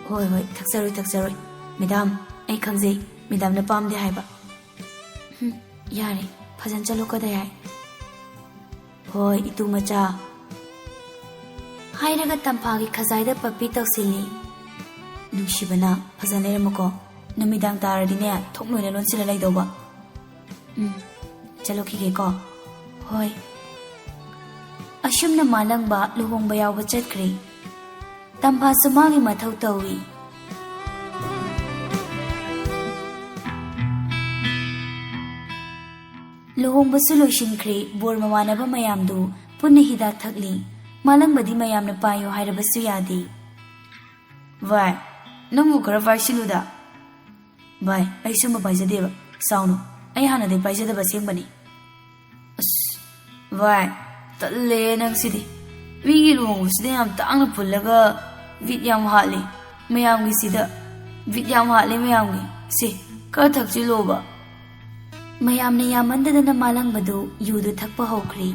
"ꯍꯣꯏ, ꯍꯣꯏ, ꯊꯛꯆꯔꯣꯏ, ꯊꯛꯆꯔꯣꯏ꯫ ꯃꯦꯗꯥꯝ, ꯑꯩ ꯈꯪꯖꯩ, ꯃꯦꯗꯥꯝꯅ ꯄꯥꯝꯗꯦ ꯍꯥꯏꯕ꯫" "ꯎꯝ, ꯌꯥꯔꯦ, ꯐꯖꯅ ꯆꯠꯂꯨꯀꯣ, ꯗꯌꯥꯏ꯫" "ꯍꯣꯏ, ꯏꯇꯨ ꯃꯆꯥ꯫" ꯍꯥꯏꯔꯒ ꯇꯝꯐꯥꯒꯤ ꯈꯖꯥꯏꯗ ꯄꯞꯄꯤ ꯇꯧꯁꯤꯜꯂꯤ꯫ "ꯅꯨꯡꯁꯤꯕꯅ, ꯐꯖꯅ ꯂꯩꯔꯝꯃꯨꯀꯣ꯫ ꯅꯨꯃꯤꯗꯥꯡ ꯇꯥꯔꯗꯤꯅꯦ, ꯊꯣꯡ ꯂꯣꯏꯅ ꯂꯣꯟꯁꯤꯜꯂ ꯂꯩꯗꯧꯕ꯫" "ꯎꯝ, ꯆꯠꯂꯨꯈꯤꯒꯦꯀꯣ꯫" "ꯍꯣꯏ꯫" ꯑꯁꯨꯝꯅ ꯃꯥꯂꯪꯕ ꯂꯨꯍꯣꯡꯕ ꯌꯥꯎꯕ ꯆꯠꯈ꯭ꯔꯦ꯫ ꯇꯝꯐꯥꯁꯨ ꯃꯥꯒꯤ ꯃꯊꯧ ꯇꯧꯏ꯫ ꯂꯨꯍꯣꯡꯕꯁꯨ ꯂꯣꯏꯁꯤꯟꯈ꯭ꯔꯦ꯫ ꯕꯣꯔ ꯃꯃꯥꯟꯅꯕ ꯃꯌꯥꯝꯗꯨ ꯄꯨꯟꯅ ꯍꯤꯗꯥꯛ ꯊꯛꯂꯤ꯫ ꯃꯥꯂꯪꯕꯗꯤ ꯃꯌꯥꯝꯅ ꯄꯥꯏꯌꯨ ꯍꯥꯏꯔꯕꯁꯨ ꯌꯥꯗꯦ꯫ "ꯚꯥꯏ, ꯅꯪꯕꯨ ꯈꯔ ꯄꯥꯏꯁꯤꯜꯂꯨꯗ꯫" "ꯚꯥꯏ, ꯑꯩ ꯁꯨꯝꯕ ꯄꯥꯏꯖꯗꯦꯕ꯫ ꯁꯥꯎꯅꯨ, ꯑꯩ ꯍꯥꯟꯅꯗꯩ ꯄꯥꯏꯖꯗꯕ ꯑꯁꯦꯡꯕꯅꯤ꯫" "ꯑꯁ, ꯚꯥꯏ, ꯇꯜꯂꯦ ꯅꯪꯁꯤꯗꯤ꯫ ꯃꯤꯒꯤ ꯂꯨꯍꯣꯡꯕꯁꯤꯗ ꯌꯥꯝ ꯇꯥꯡꯅ ꯄꯨꯜꯂꯒ ꯕꯤꯠ ꯌꯥꯝ ꯍꯥꯠꯂꯤ꯫ ꯃꯌꯥꯝꯒꯤꯁꯤꯗ ꯕꯤꯠ ꯌꯥꯝ ꯍꯥꯠꯂꯤ ꯃꯌꯥꯝꯒꯤ꯫ ꯁꯦ, ꯈꯔ ꯊꯛꯆꯤꯜꯂꯣꯕ꯫" ꯃꯌꯥꯝꯅ ꯌꯥꯝꯃꯟꯗꯗꯅ ꯃꯥꯂꯪꯕꯗꯨ ꯌꯨꯗꯨ ꯊꯛꯄ ꯍꯧꯈ꯭ꯔꯦ꯫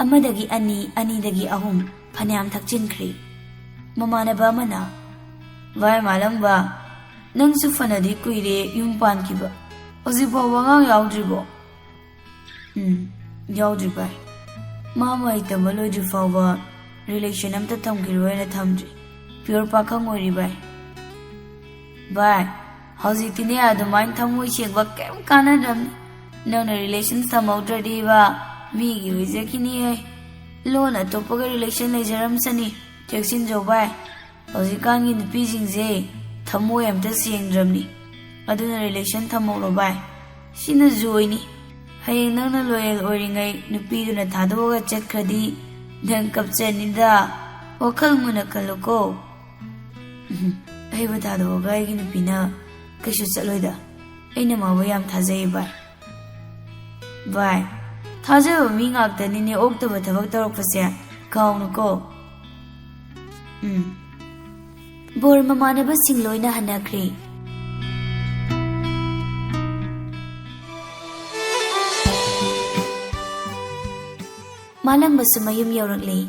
ꯑꯃꯗꯒꯤ ꯑꯅꯤ, ꯑꯅꯤꯗꯒꯤ ꯑꯍꯨꯝ, ꯐꯅꯌꯥꯝ ꯊꯛꯆꯤꯟꯈ꯭ꯔꯦ꯫ ꯃꯃꯥꯟꯅꯕ ꯑꯃꯅ, "ꯚꯥꯏ ꯃꯥꯂꯪꯕ, ꯅꯪꯁꯨ ꯐꯅꯗꯤ ꯀꯨꯏꯔꯦ ꯌꯨꯝ ꯄꯥꯟꯈꯤꯕ꯫ ꯍꯧꯖꯤꯛ ꯐꯥꯎꯕ ꯑꯉꯥꯡ ꯌꯥꯎꯗ꯭ꯔꯤꯕꯣ?" "ꯎꯝ, ꯌꯥꯎꯗ꯭ꯔꯤ ꯚꯥꯏ꯫ ꯃꯥ ꯃꯍꯩ ꯇꯝꯕ ꯂꯣꯏꯗ꯭ꯔꯤ ꯐꯥꯎꯕ relation ꯑꯝꯇ ꯊꯝꯈꯤꯔꯣꯏꯅ ꯊꯝꯗ꯭ꯔꯤ꯫ Pure ꯄꯥꯈꯪ ꯑꯣꯏꯔꯤ ꯚꯥꯏ꯫" "ꯚꯥꯏ, ꯍꯧꯖꯤꯛꯇꯤꯅꯦ ꯑꯗꯨꯃꯥꯏꯅ ꯊꯃꯣꯏ ꯁꯦꯡꯕ ꯀꯩꯝ ꯀꯥꯟꯅꯗ꯭ꯔꯕꯅꯤ꯫ ꯅꯪꯅ relation ꯊꯝꯍꯧꯗ꯭ꯔꯗꯤꯕ ꯃꯤꯒꯤ ꯑꯣꯏꯖꯈꯤꯅꯤꯍꯦ꯫ ꯂꯣꯟ ꯑꯇꯣꯞꯄꯒ relation ꯂꯩꯖꯔꯝꯁꯅꯤ꯫ ꯆꯦꯛꯁꯤꯟꯖꯧ ꯚꯥꯏ꯫ ꯍꯧꯖꯤꯛꯀꯥꯟꯒꯤ ꯅꯨꯄꯤꯁꯤꯡꯁꯦ ꯊꯃꯣꯏ ꯑꯝꯇ ꯁꯦꯡꯗ꯭ꯔꯕꯅꯤ꯫ ꯑꯗꯨꯅ relation ꯊꯝꯍꯧꯔꯣ ꯚꯥꯏ꯫ ꯁꯤꯅ ꯖꯣꯏꯅꯤ꯫ ꯍꯌꯦꯡ ꯅꯪꯅ loyal ꯑꯣꯏꯔꯤꯉꯩ ꯅꯨꯄꯤꯗꯨꯅ ꯊꯥꯗꯣꯛꯑꯒ ꯆꯠꯈ꯭ꯔꯗꯤ ꯅꯪ ꯀꯞꯆꯅꯤꯗ꯫ ꯋꯥꯈꯜ ꯃꯨꯟꯅ ꯈꯜꯂꯨꯀꯣ꯫" "ꯎꯝ, ꯑꯩꯕꯨ ꯊꯥꯗꯣꯛꯑꯒ ꯑꯩꯒꯤ ꯅꯨꯄꯤꯅ ꯀꯩꯁꯨ ꯆꯠꯂꯣꯏꯗ꯫ ꯑꯩꯅ ꯃꯥꯕꯨ ꯌꯥꯝ ꯊꯥꯖꯩ ꯚꯥꯏ꯫" "ꯚꯥꯏ, ꯊꯥꯖꯕ ꯃꯤ ꯉꯥꯛꯇꯅꯤꯅꯦ ꯑꯣꯛꯇꯕ ꯊꯕꯛ ꯇꯧꯔꯛꯄꯁꯦ꯫ ꯀꯥꯎꯅꯨꯀꯣ꯫ ꯎꯝ꯫ ꯕꯣꯔ ꯃꯃꯥꯟꯅꯕꯁꯤꯡ ꯂꯣꯏꯅ ꯍꯟꯅꯈ꯭ꯔꯦ꯫ ꯃꯥꯂꯪꯕꯁꯨ ꯃꯌꯨꯝ ꯌꯧꯔꯛꯂꯦ꯫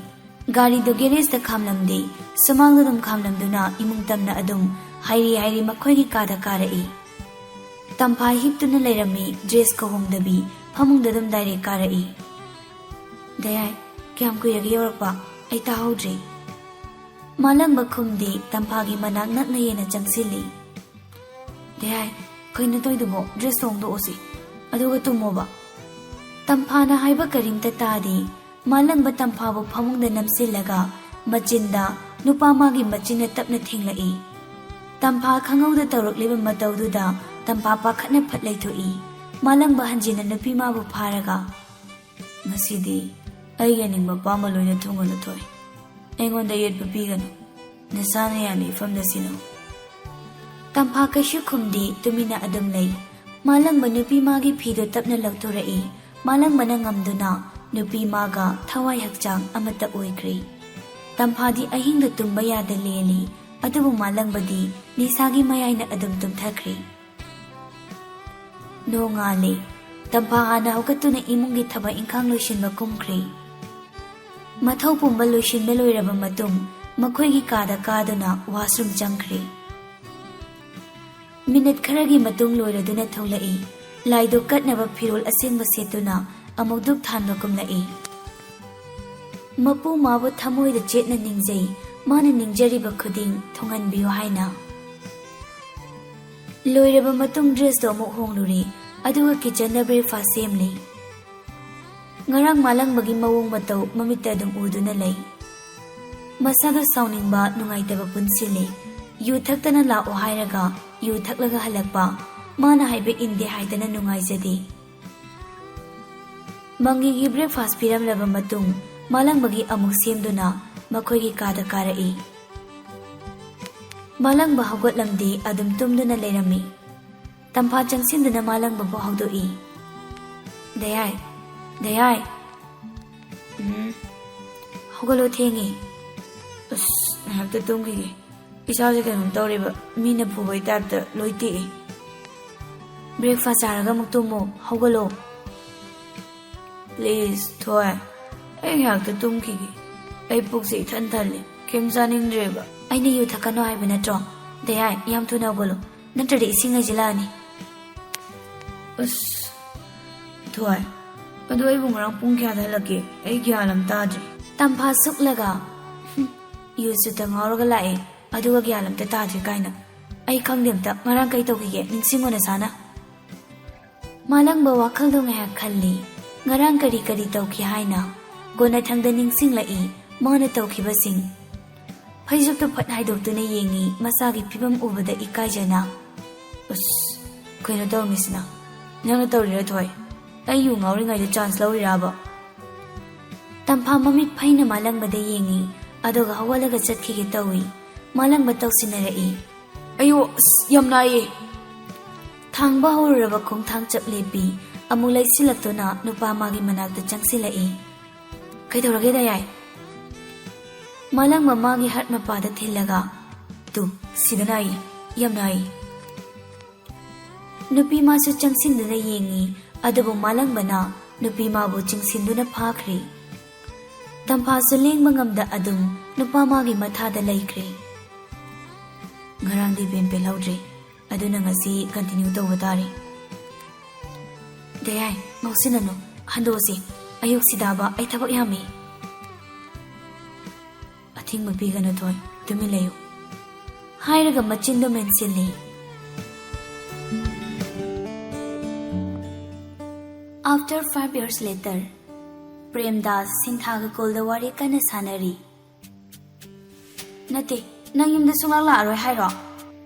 ꯒꯥꯔꯤꯗꯨ ꯒꯦꯔꯦꯖꯇ ꯈꯥꯝꯂꯝꯗꯦ꯫ ꯁꯨꯃꯥꯡꯗ ꯑꯗꯨꯝ ꯈꯥꯝꯂꯝꯗꯨꯅ ꯏꯃꯨꯡ ꯇꯝꯅ ꯑꯗꯨꯝ ꯍꯥꯏꯔꯤ ꯍꯥꯏꯔꯤ ꯃꯈꯣꯏꯒꯤ ꯀꯥꯗ ꯀꯥꯔꯛꯏ꯫ ꯇꯝꯐꯥ ꯍꯤꯞꯇꯨꯅ ꯂꯩꯔꯝꯃꯤ, ꯗ꯭ꯔꯦꯁꯀ ꯍꯣꯡꯗꯕꯤ, ꯐꯃꯨꯡꯗ ꯑꯗꯨꯝ ꯗꯥꯏꯔꯦꯛ ꯀꯥꯔꯛꯏ꯫ "ꯗꯌꯥꯏ, ꯀꯌꯥꯝ ꯀꯨꯏꯔꯒꯦ ꯌꯧꯔꯛꯄ? ꯑꯩ ꯇꯥꯍꯧꯗ꯭ꯔꯦ꯫" ꯃꯥꯂꯪꯕ ꯈꯨꯝꯗꯦ, ꯇꯝꯐꯥꯒꯤ ꯃꯅꯥꯛ ꯅꯛꯅ ꯍꯦꯟꯅ ꯆꯪꯁꯤꯜꯂꯤ꯫ "ꯗꯌꯥꯏ, ꯀꯩꯅꯣ ꯇꯧꯏꯗꯨꯕꯣ? ꯗ꯭ꯔꯦꯁꯇꯣ ꯍꯣꯡꯗꯣꯛꯑꯣꯁꯤ, ꯑꯗꯨꯒ ꯇꯨꯝꯃꯣꯕ꯫" ꯇꯝꯐꯥꯅ ꯍꯥꯏꯕ ꯀꯔꯤꯝꯇ ꯇꯥꯗꯦ꯫ ꯃꯥꯂꯪꯕ ꯇꯝꯐꯥꯕꯨ ꯐꯃꯨꯡꯗ ꯅꯝꯁꯤꯜꯂꯒ ꯃꯆꯤꯟꯗ ꯅꯨꯄꯥ ꯃꯥꯒꯤ ꯃꯆꯤꯟꯅ ꯇꯞꯅ ꯊꯦꯡꯂꯛꯏ꯫ ꯇꯝꯐꯥ ꯈꯪꯍꯧꯗ ꯇꯧꯔꯛꯂꯤꯕ ꯃꯇꯧꯗꯨꯗ ꯇꯝꯐꯥ ꯄꯥꯈꯠꯅ ꯐꯠ ꯂꯩꯊꯣꯛꯏ꯫ ꯃꯥꯂꯪꯕ ꯍꯟꯖꯤꯟꯅ ꯅꯨꯄꯤ ꯃꯥꯕꯨ ꯐꯥꯔꯒ, "ꯉꯁꯤꯗꯤ ꯑꯩꯒꯤ ꯑꯅꯤꯡꯕ ꯑꯄꯥꯝꯕ ꯂꯣꯏꯅ ꯊꯨꯡꯍꯜꯂꯨ ꯊꯣꯏ꯫ ꯑꯩꯉꯣꯟꯗ ꯌꯦꯠꯄ ꯄꯤꯒꯅꯨ꯫ ꯅꯁꯥꯅ ꯌꯥꯅ ꯏꯐꯝꯗ ꯁꯤꯅꯧ꯫" ꯇꯝꯐꯥ ꯀꯩꯁꯨ ꯈꯨꯝꯗꯦ, ꯇꯨꯃꯤꯟꯅ ꯑꯗꯨꯝ ꯂꯩ꯫ ꯃꯥꯂꯪꯕ ꯅꯨꯄꯤ ꯃꯥꯒꯤ ꯐꯤꯗꯨ ꯇꯞꯅ ꯂꯧꯊꯣꯔꯛꯏ꯫ ꯃꯥꯂꯪꯕꯅ ꯉꯝꯗꯨꯅ ꯅꯨꯄꯤ ꯃꯥꯒ ꯊꯋꯥꯏ ꯍꯛꯆꯥꯡ ꯑꯃꯠꯇ ꯑꯣꯏꯈ꯭ꯔꯦ꯫ ꯇꯝꯐꯥꯗꯤ ꯑꯍꯤꯡꯗ ꯇꯨꯝꯕ ꯌꯥꯗ ꯂꯦꯜꯂꯤ, ꯑꯗꯨꯕꯨ ꯃꯥꯂꯪꯕꯗꯤ ꯅꯤꯁꯥꯒꯤ ꯃꯌꯥꯏꯅ ꯑꯗꯨꯝ ꯇꯨꯝꯊꯈ꯭ꯔꯦ꯫ ꯅꯣꯡꯉꯥꯜꯂꯦ꯫ ꯇꯝꯐꯥ ꯍꯥꯟꯅ ꯍꯧꯒꯠꯇꯨꯅ ꯏꯃꯨꯡꯒꯤ ꯊꯕꯛ ꯏꯪꯈꯥꯡ ꯂꯣꯏꯁꯤꯟꯕ ꯀꯨꯝꯈ꯭ꯔꯦ꯫ ꯃꯊꯧ ꯄꯨꯝꯕ ꯂꯣꯏꯁꯤꯟꯕ ꯂꯣꯏꯔꯕ ꯃꯇꯨꯡ ꯃꯈꯣꯏꯒꯤ ꯀꯥꯗ ꯀꯥꯗꯨꯅ ꯋꯥꯁꯔꯨꯝ ꯆꯪꯈ꯭ꯔꯦ꯫ ꯃꯤꯅꯠ ꯈꯔꯒꯤ ꯃꯇꯨꯡ ꯂꯣꯏꯔꯗꯨꯅ ꯊꯣꯛꯂꯛꯏ꯫ ꯂꯥꯏꯗꯨ ꯀꯠꯅꯕ ꯐꯤꯔꯣꯜ ꯑꯁꯦꯡꯕ ꯁꯦꯠꯇꯨꯅ ꯑꯃꯨꯛ ꯙꯨꯛ ꯊꯥꯟꯕ ꯀꯨꯝꯂꯛꯏ꯫ ꯃꯄꯨ ꯃꯥꯕꯨ ꯊꯃꯣꯏꯗ ꯆꯦꯠꯅ ꯅꯤꯡꯖꯩ, ꯃꯥꯅ ꯅꯤꯡꯖꯔꯤꯕ ꯈꯨꯗꯤꯡ ꯊꯨꯡꯍꯟꯕꯤꯌꯨ ꯍꯥꯏꯅ꯫ ꯂꯣꯏꯔꯕ ꯃꯇꯨꯡ ꯗ꯭ꯔꯦꯁꯇꯣ ꯑꯃꯨꯛ ꯍꯣꯡꯂꯨꯔꯦ, ꯑꯗꯨꯒ ꯀꯤꯆꯟꯗ ꯕ꯭ꯔꯦꯛꯐꯥꯁ ꯁꯦꯝꯂꯤ꯫ ꯉꯔꯥꯡ ꯃꯥꯂꯪꯕꯒꯤ ꯃꯑꯣꯡ ꯃꯇꯧ ꯃꯃꯤꯠꯇ ꯑꯗꯨꯝ ꯎꯗꯨꯅ ꯂꯩ꯫ ꯃꯁꯥꯗꯣ ꯁꯥꯎꯅꯤꯡꯕ, ꯅꯨꯡꯉꯥꯏꯇꯕ ꯄꯨꯟꯁꯤꯜꯂꯤ꯫ ꯌꯨ ꯊꯛꯇꯅ ꯂꯥꯛꯑꯣ ꯍꯥꯏꯔꯒ ꯌꯨ ꯊꯛꯂꯒ ꯍꯜꯂꯛꯄ, ꯃꯥꯅ ꯍꯥꯏꯕ ꯏꯟꯗꯦ ꯍꯥꯏꯗꯅ ꯅꯨꯡꯉꯥꯏꯖꯗꯦ꯫ ꯃꯪꯒꯤꯒꯤ ꯕ꯭ꯔꯦꯛꯐꯥꯁ ꯄꯤꯔꯝꯂꯕ ꯃꯇꯨꯡ ꯃꯥꯂꯪꯕꯒꯤ ꯑꯃꯨꯛ ꯁꯦꯝꯗꯨꯅ ꯃꯈꯣꯏꯒꯤ ꯀꯥꯗ ꯀꯥꯔꯛꯏ꯫ ꯃꯥꯂꯪꯕ ꯍꯧꯒꯠꯂꯝꯗꯦ, ꯑꯗꯨꯝ ꯇꯨꯝꯗꯨꯅ ꯂꯩꯔꯝꯃꯤ꯫ ꯇꯝꯐꯥ ꯆꯪꯁꯤꯟꯗꯨꯅ ꯃꯥꯂꯪꯕꯕꯨ ꯍꯧꯗꯣꯛꯏ꯫ "ꯗꯌꯥꯏ, ꯗꯌꯥꯏ꯫ ꯎꯝ꯫ ꯍꯧꯒꯠꯂꯣ, ꯊꯦꯡꯉꯦ꯫ ꯑꯁ, ꯉꯥꯏꯍꯥꯛꯇ ꯇꯨꯝꯈꯤꯒꯦ꯫ ꯏꯁꯥꯁꯦ ꯀꯩꯅꯣꯝ ꯇꯧꯔꯦꯕ, ꯃꯤꯅ ꯐꯨꯕꯩ ꯇꯥꯏꯞꯇ ꯂꯣꯏ ꯇꯦꯛꯑꯦ꯫ ꯕ꯭ꯔꯦꯛꯐꯥꯁ ꯆꯥꯔꯒ ꯑꯃꯨꯛ ꯇꯨꯝꯃꯣ, ꯍꯧꯒꯠꯂꯣ꯫ ꯄ꯭ꯂꯤꯖ, ꯊꯣꯏ, ꯑꯩ ꯉꯥꯏꯍꯥꯛꯇ ꯇꯨꯝꯈꯤꯒꯦ꯫ ꯑꯩ ꯄꯨꯛꯁꯦ ꯏꯊꯟ ꯊꯜꯂꯦ, ꯀꯩꯝ ꯆꯥꯅꯤꯡꯗ꯭ꯔꯦꯕ꯫ ꯑꯩꯅ ꯌꯨ ꯊꯛꯀꯅꯣ ꯍꯥꯏꯕ ꯅꯠꯇ꯭ꯔꯣ? ꯗꯌꯥꯏ, ꯌꯥꯝ ꯊꯨꯅ ꯍꯧꯒꯠꯂꯣ, ꯅꯠꯇ꯭ꯔꯗꯤ ꯏꯁꯤꯡ ꯍꯩꯖꯤꯜꯂꯛꯑꯅꯤ꯫ ꯑꯁ, ꯊꯣꯏ, ꯑꯗꯨ ꯑꯩꯕꯨ ꯉꯔꯥꯡ ꯄꯨꯡ ꯀꯌꯥꯗ ꯍꯜꯂꯛꯀꯦ? ꯑꯩ ꯒ꯭ꯌꯥꯟ ꯑꯃ ꯇꯥꯗ꯭ꯔꯦ꯫ ꯇꯝꯐꯥ ꯁꯨꯛꯂꯒ, "ꯍꯨꯝ, ꯌꯨ ꯁꯨꯠꯇ ꯉꯥꯎꯔꯒ ꯂꯥꯛꯑꯦ, ꯑꯗꯨꯒ ꯒ꯭ꯌꯥꯟ ꯑꯝꯇ ꯇꯥꯗ꯭ꯔꯦ" ꯀꯥꯏꯅ꯫ ꯑꯩ ꯈꯪꯗꯦ ꯑꯝꯇ, ꯉꯔꯥꯡ ꯀꯩ ꯇꯧꯈꯤꯒꯦ? ꯅꯤꯡꯁꯤꯡꯉꯣ ꯅꯁꯥꯅ꯫ ꯃꯥꯂꯪꯕ ꯋꯥꯈꯜꯗꯣ ꯉꯥꯏꯍꯥꯛ ꯈꯜꯂꯤ꯫ ꯉꯔꯥꯡ ꯀꯔꯤ ꯀꯔꯤ ꯇꯧꯈꯤ ꯍꯥꯏꯅ? ꯀꯣꯟꯅꯊꯪꯗ ꯅꯤꯡꯁꯤꯡꯂꯛꯏ ꯃꯥꯅ ꯇꯧꯈꯤꯕꯁꯤꯡ꯫ ꯐꯩꯖꯨꯞꯇꯨ ꯐꯠ ꯍꯥꯏꯗꯣꯛꯇꯨꯅ ꯌꯦꯡꯉꯤ, ꯃꯁꯥꯒꯤ ꯐꯤꯕꯝ ꯎꯕꯗ ꯏꯀꯥꯏꯖꯅ꯫ "ꯑꯁ, ꯀꯩꯅꯣ ꯇꯧꯔꯝꯃꯤꯁꯤꯅ? ꯅꯪꯅ ꯇꯧꯔꯤꯔꯣ, ꯊꯣꯏ? ꯑꯩ ꯌꯨ ꯉꯥꯎꯔꯤꯉꯩꯗ ꯆꯥꯟꯁ ꯂꯧꯔꯤꯔꯥꯕ?" ꯇꯝꯐꯥ ꯃꯃꯤꯠ ꯐꯩꯅ ꯃꯥꯂꯪꯕꯗ ꯌꯦꯡꯉꯤ, ꯑꯗꯨꯒ ꯍꯧꯒꯠꯂꯒ ꯆꯠꯈꯤꯒꯦ ꯇꯧꯏ꯫ ꯃꯥꯂꯪꯕ ꯇꯧꯁꯤꯟꯅꯔꯛꯏ꯫ "ꯑꯌꯣ, ꯑꯁ, ꯌꯥꯝ ꯅꯥꯏꯌꯦ!" ꯊꯥꯡꯕ ꯍꯧꯔꯨꯔꯕ ꯈꯣꯡꯊꯥꯡ ꯆꯞ ꯂꯦꯞꯄꯤ꯫ ꯑꯃꯨꯛ ꯂꯩꯁꯤꯜꯂꯛꯇꯨꯅ ꯅꯨꯄꯥ ꯃꯥꯒꯤ ꯃꯅꯥꯛꯇ ꯆꯪꯁꯤꯜꯂꯛꯏ꯫ "ꯀꯩꯗꯧꯔꯒꯦ, ꯗꯌꯥꯏ?" ꯃꯥꯂꯪꯕ ꯃꯥꯒꯤ ꯍꯥꯔꯠ ꯃꯄꯥꯗ ꯊꯤꯜꯂꯒ, "ꯇꯨ, ꯁꯤꯗ ꯅꯥꯏ, ꯌꯥꯝ ꯅꯥꯏ!" ꯅꯨꯄꯤ ꯃꯥꯁꯨ ꯆꯪꯁꯤꯟꯗꯨꯅ ꯌꯦꯡꯉꯤ, ꯑꯗꯨꯕꯨ ꯃꯥꯂꯪꯕꯅ ꯅꯨꯄꯤ ꯃꯥꯕꯨ ꯆꯤꯡꯁꯤꯟꯗꯨꯅ ꯐꯥꯈ꯭ꯔꯦ꯫ ꯇꯝꯐꯥꯁꯨ ꯂꯦꯡꯕ ꯉꯝꯗ ꯑꯗꯨꯝ ꯅꯨꯄꯥ ꯃꯥꯒꯤ ꯃꯊꯥꯗ ꯂꯩꯈ꯭ꯔꯦ꯫ "ꯉꯔꯥꯡꯗꯤ ꯕꯦꯟ ꯄꯦꯜꯍꯧꯗ꯭ꯔꯦ, ꯑꯗꯨꯅ ꯉꯁꯤ ꯀꯟꯇꯤꯅ꯭ꯌꯨ ꯇꯧꯕ ꯇꯥꯔꯦ꯫" "ꯗꯌꯥꯏ, ꯉꯥꯎꯁꯤꯟꯅꯅꯨ, ꯍꯟꯗꯣꯛꯑꯁꯤ꯫ ꯑꯌꯨꯛꯁꯤꯗꯕ ꯑꯩ ꯊꯕꯛ ꯌꯥꯝꯃꯤ꯫" "ꯑꯊꯤꯡꯕ ꯄꯤꯒꯅꯨ, ꯊꯣꯏ, ꯇꯨꯃꯤꯟ ꯂꯩꯌꯨ꯫" ꯍꯥꯏꯔꯒ ꯃꯆꯤꯟꯗꯣ ꯃꯦꯟꯁꯤꯜꯂꯤ꯫ After five years later, ꯄ꯭ꯔꯦꯝꯗꯥꯁ ꯁꯤꯟꯊꯥꯒ ꯀꯣꯜꯗ ꯋꯥꯔꯤ ꯀꯟꯅ ꯁꯥꯟꯅꯔꯤ꯫ "ꯅꯠꯇꯦ, ꯅꯪ ꯌꯨꯝꯗ ꯁꯨꯡꯂꯥꯛ ꯂꯥꯛꯑꯔꯣꯏ ꯍꯥꯏꯔꯣ?"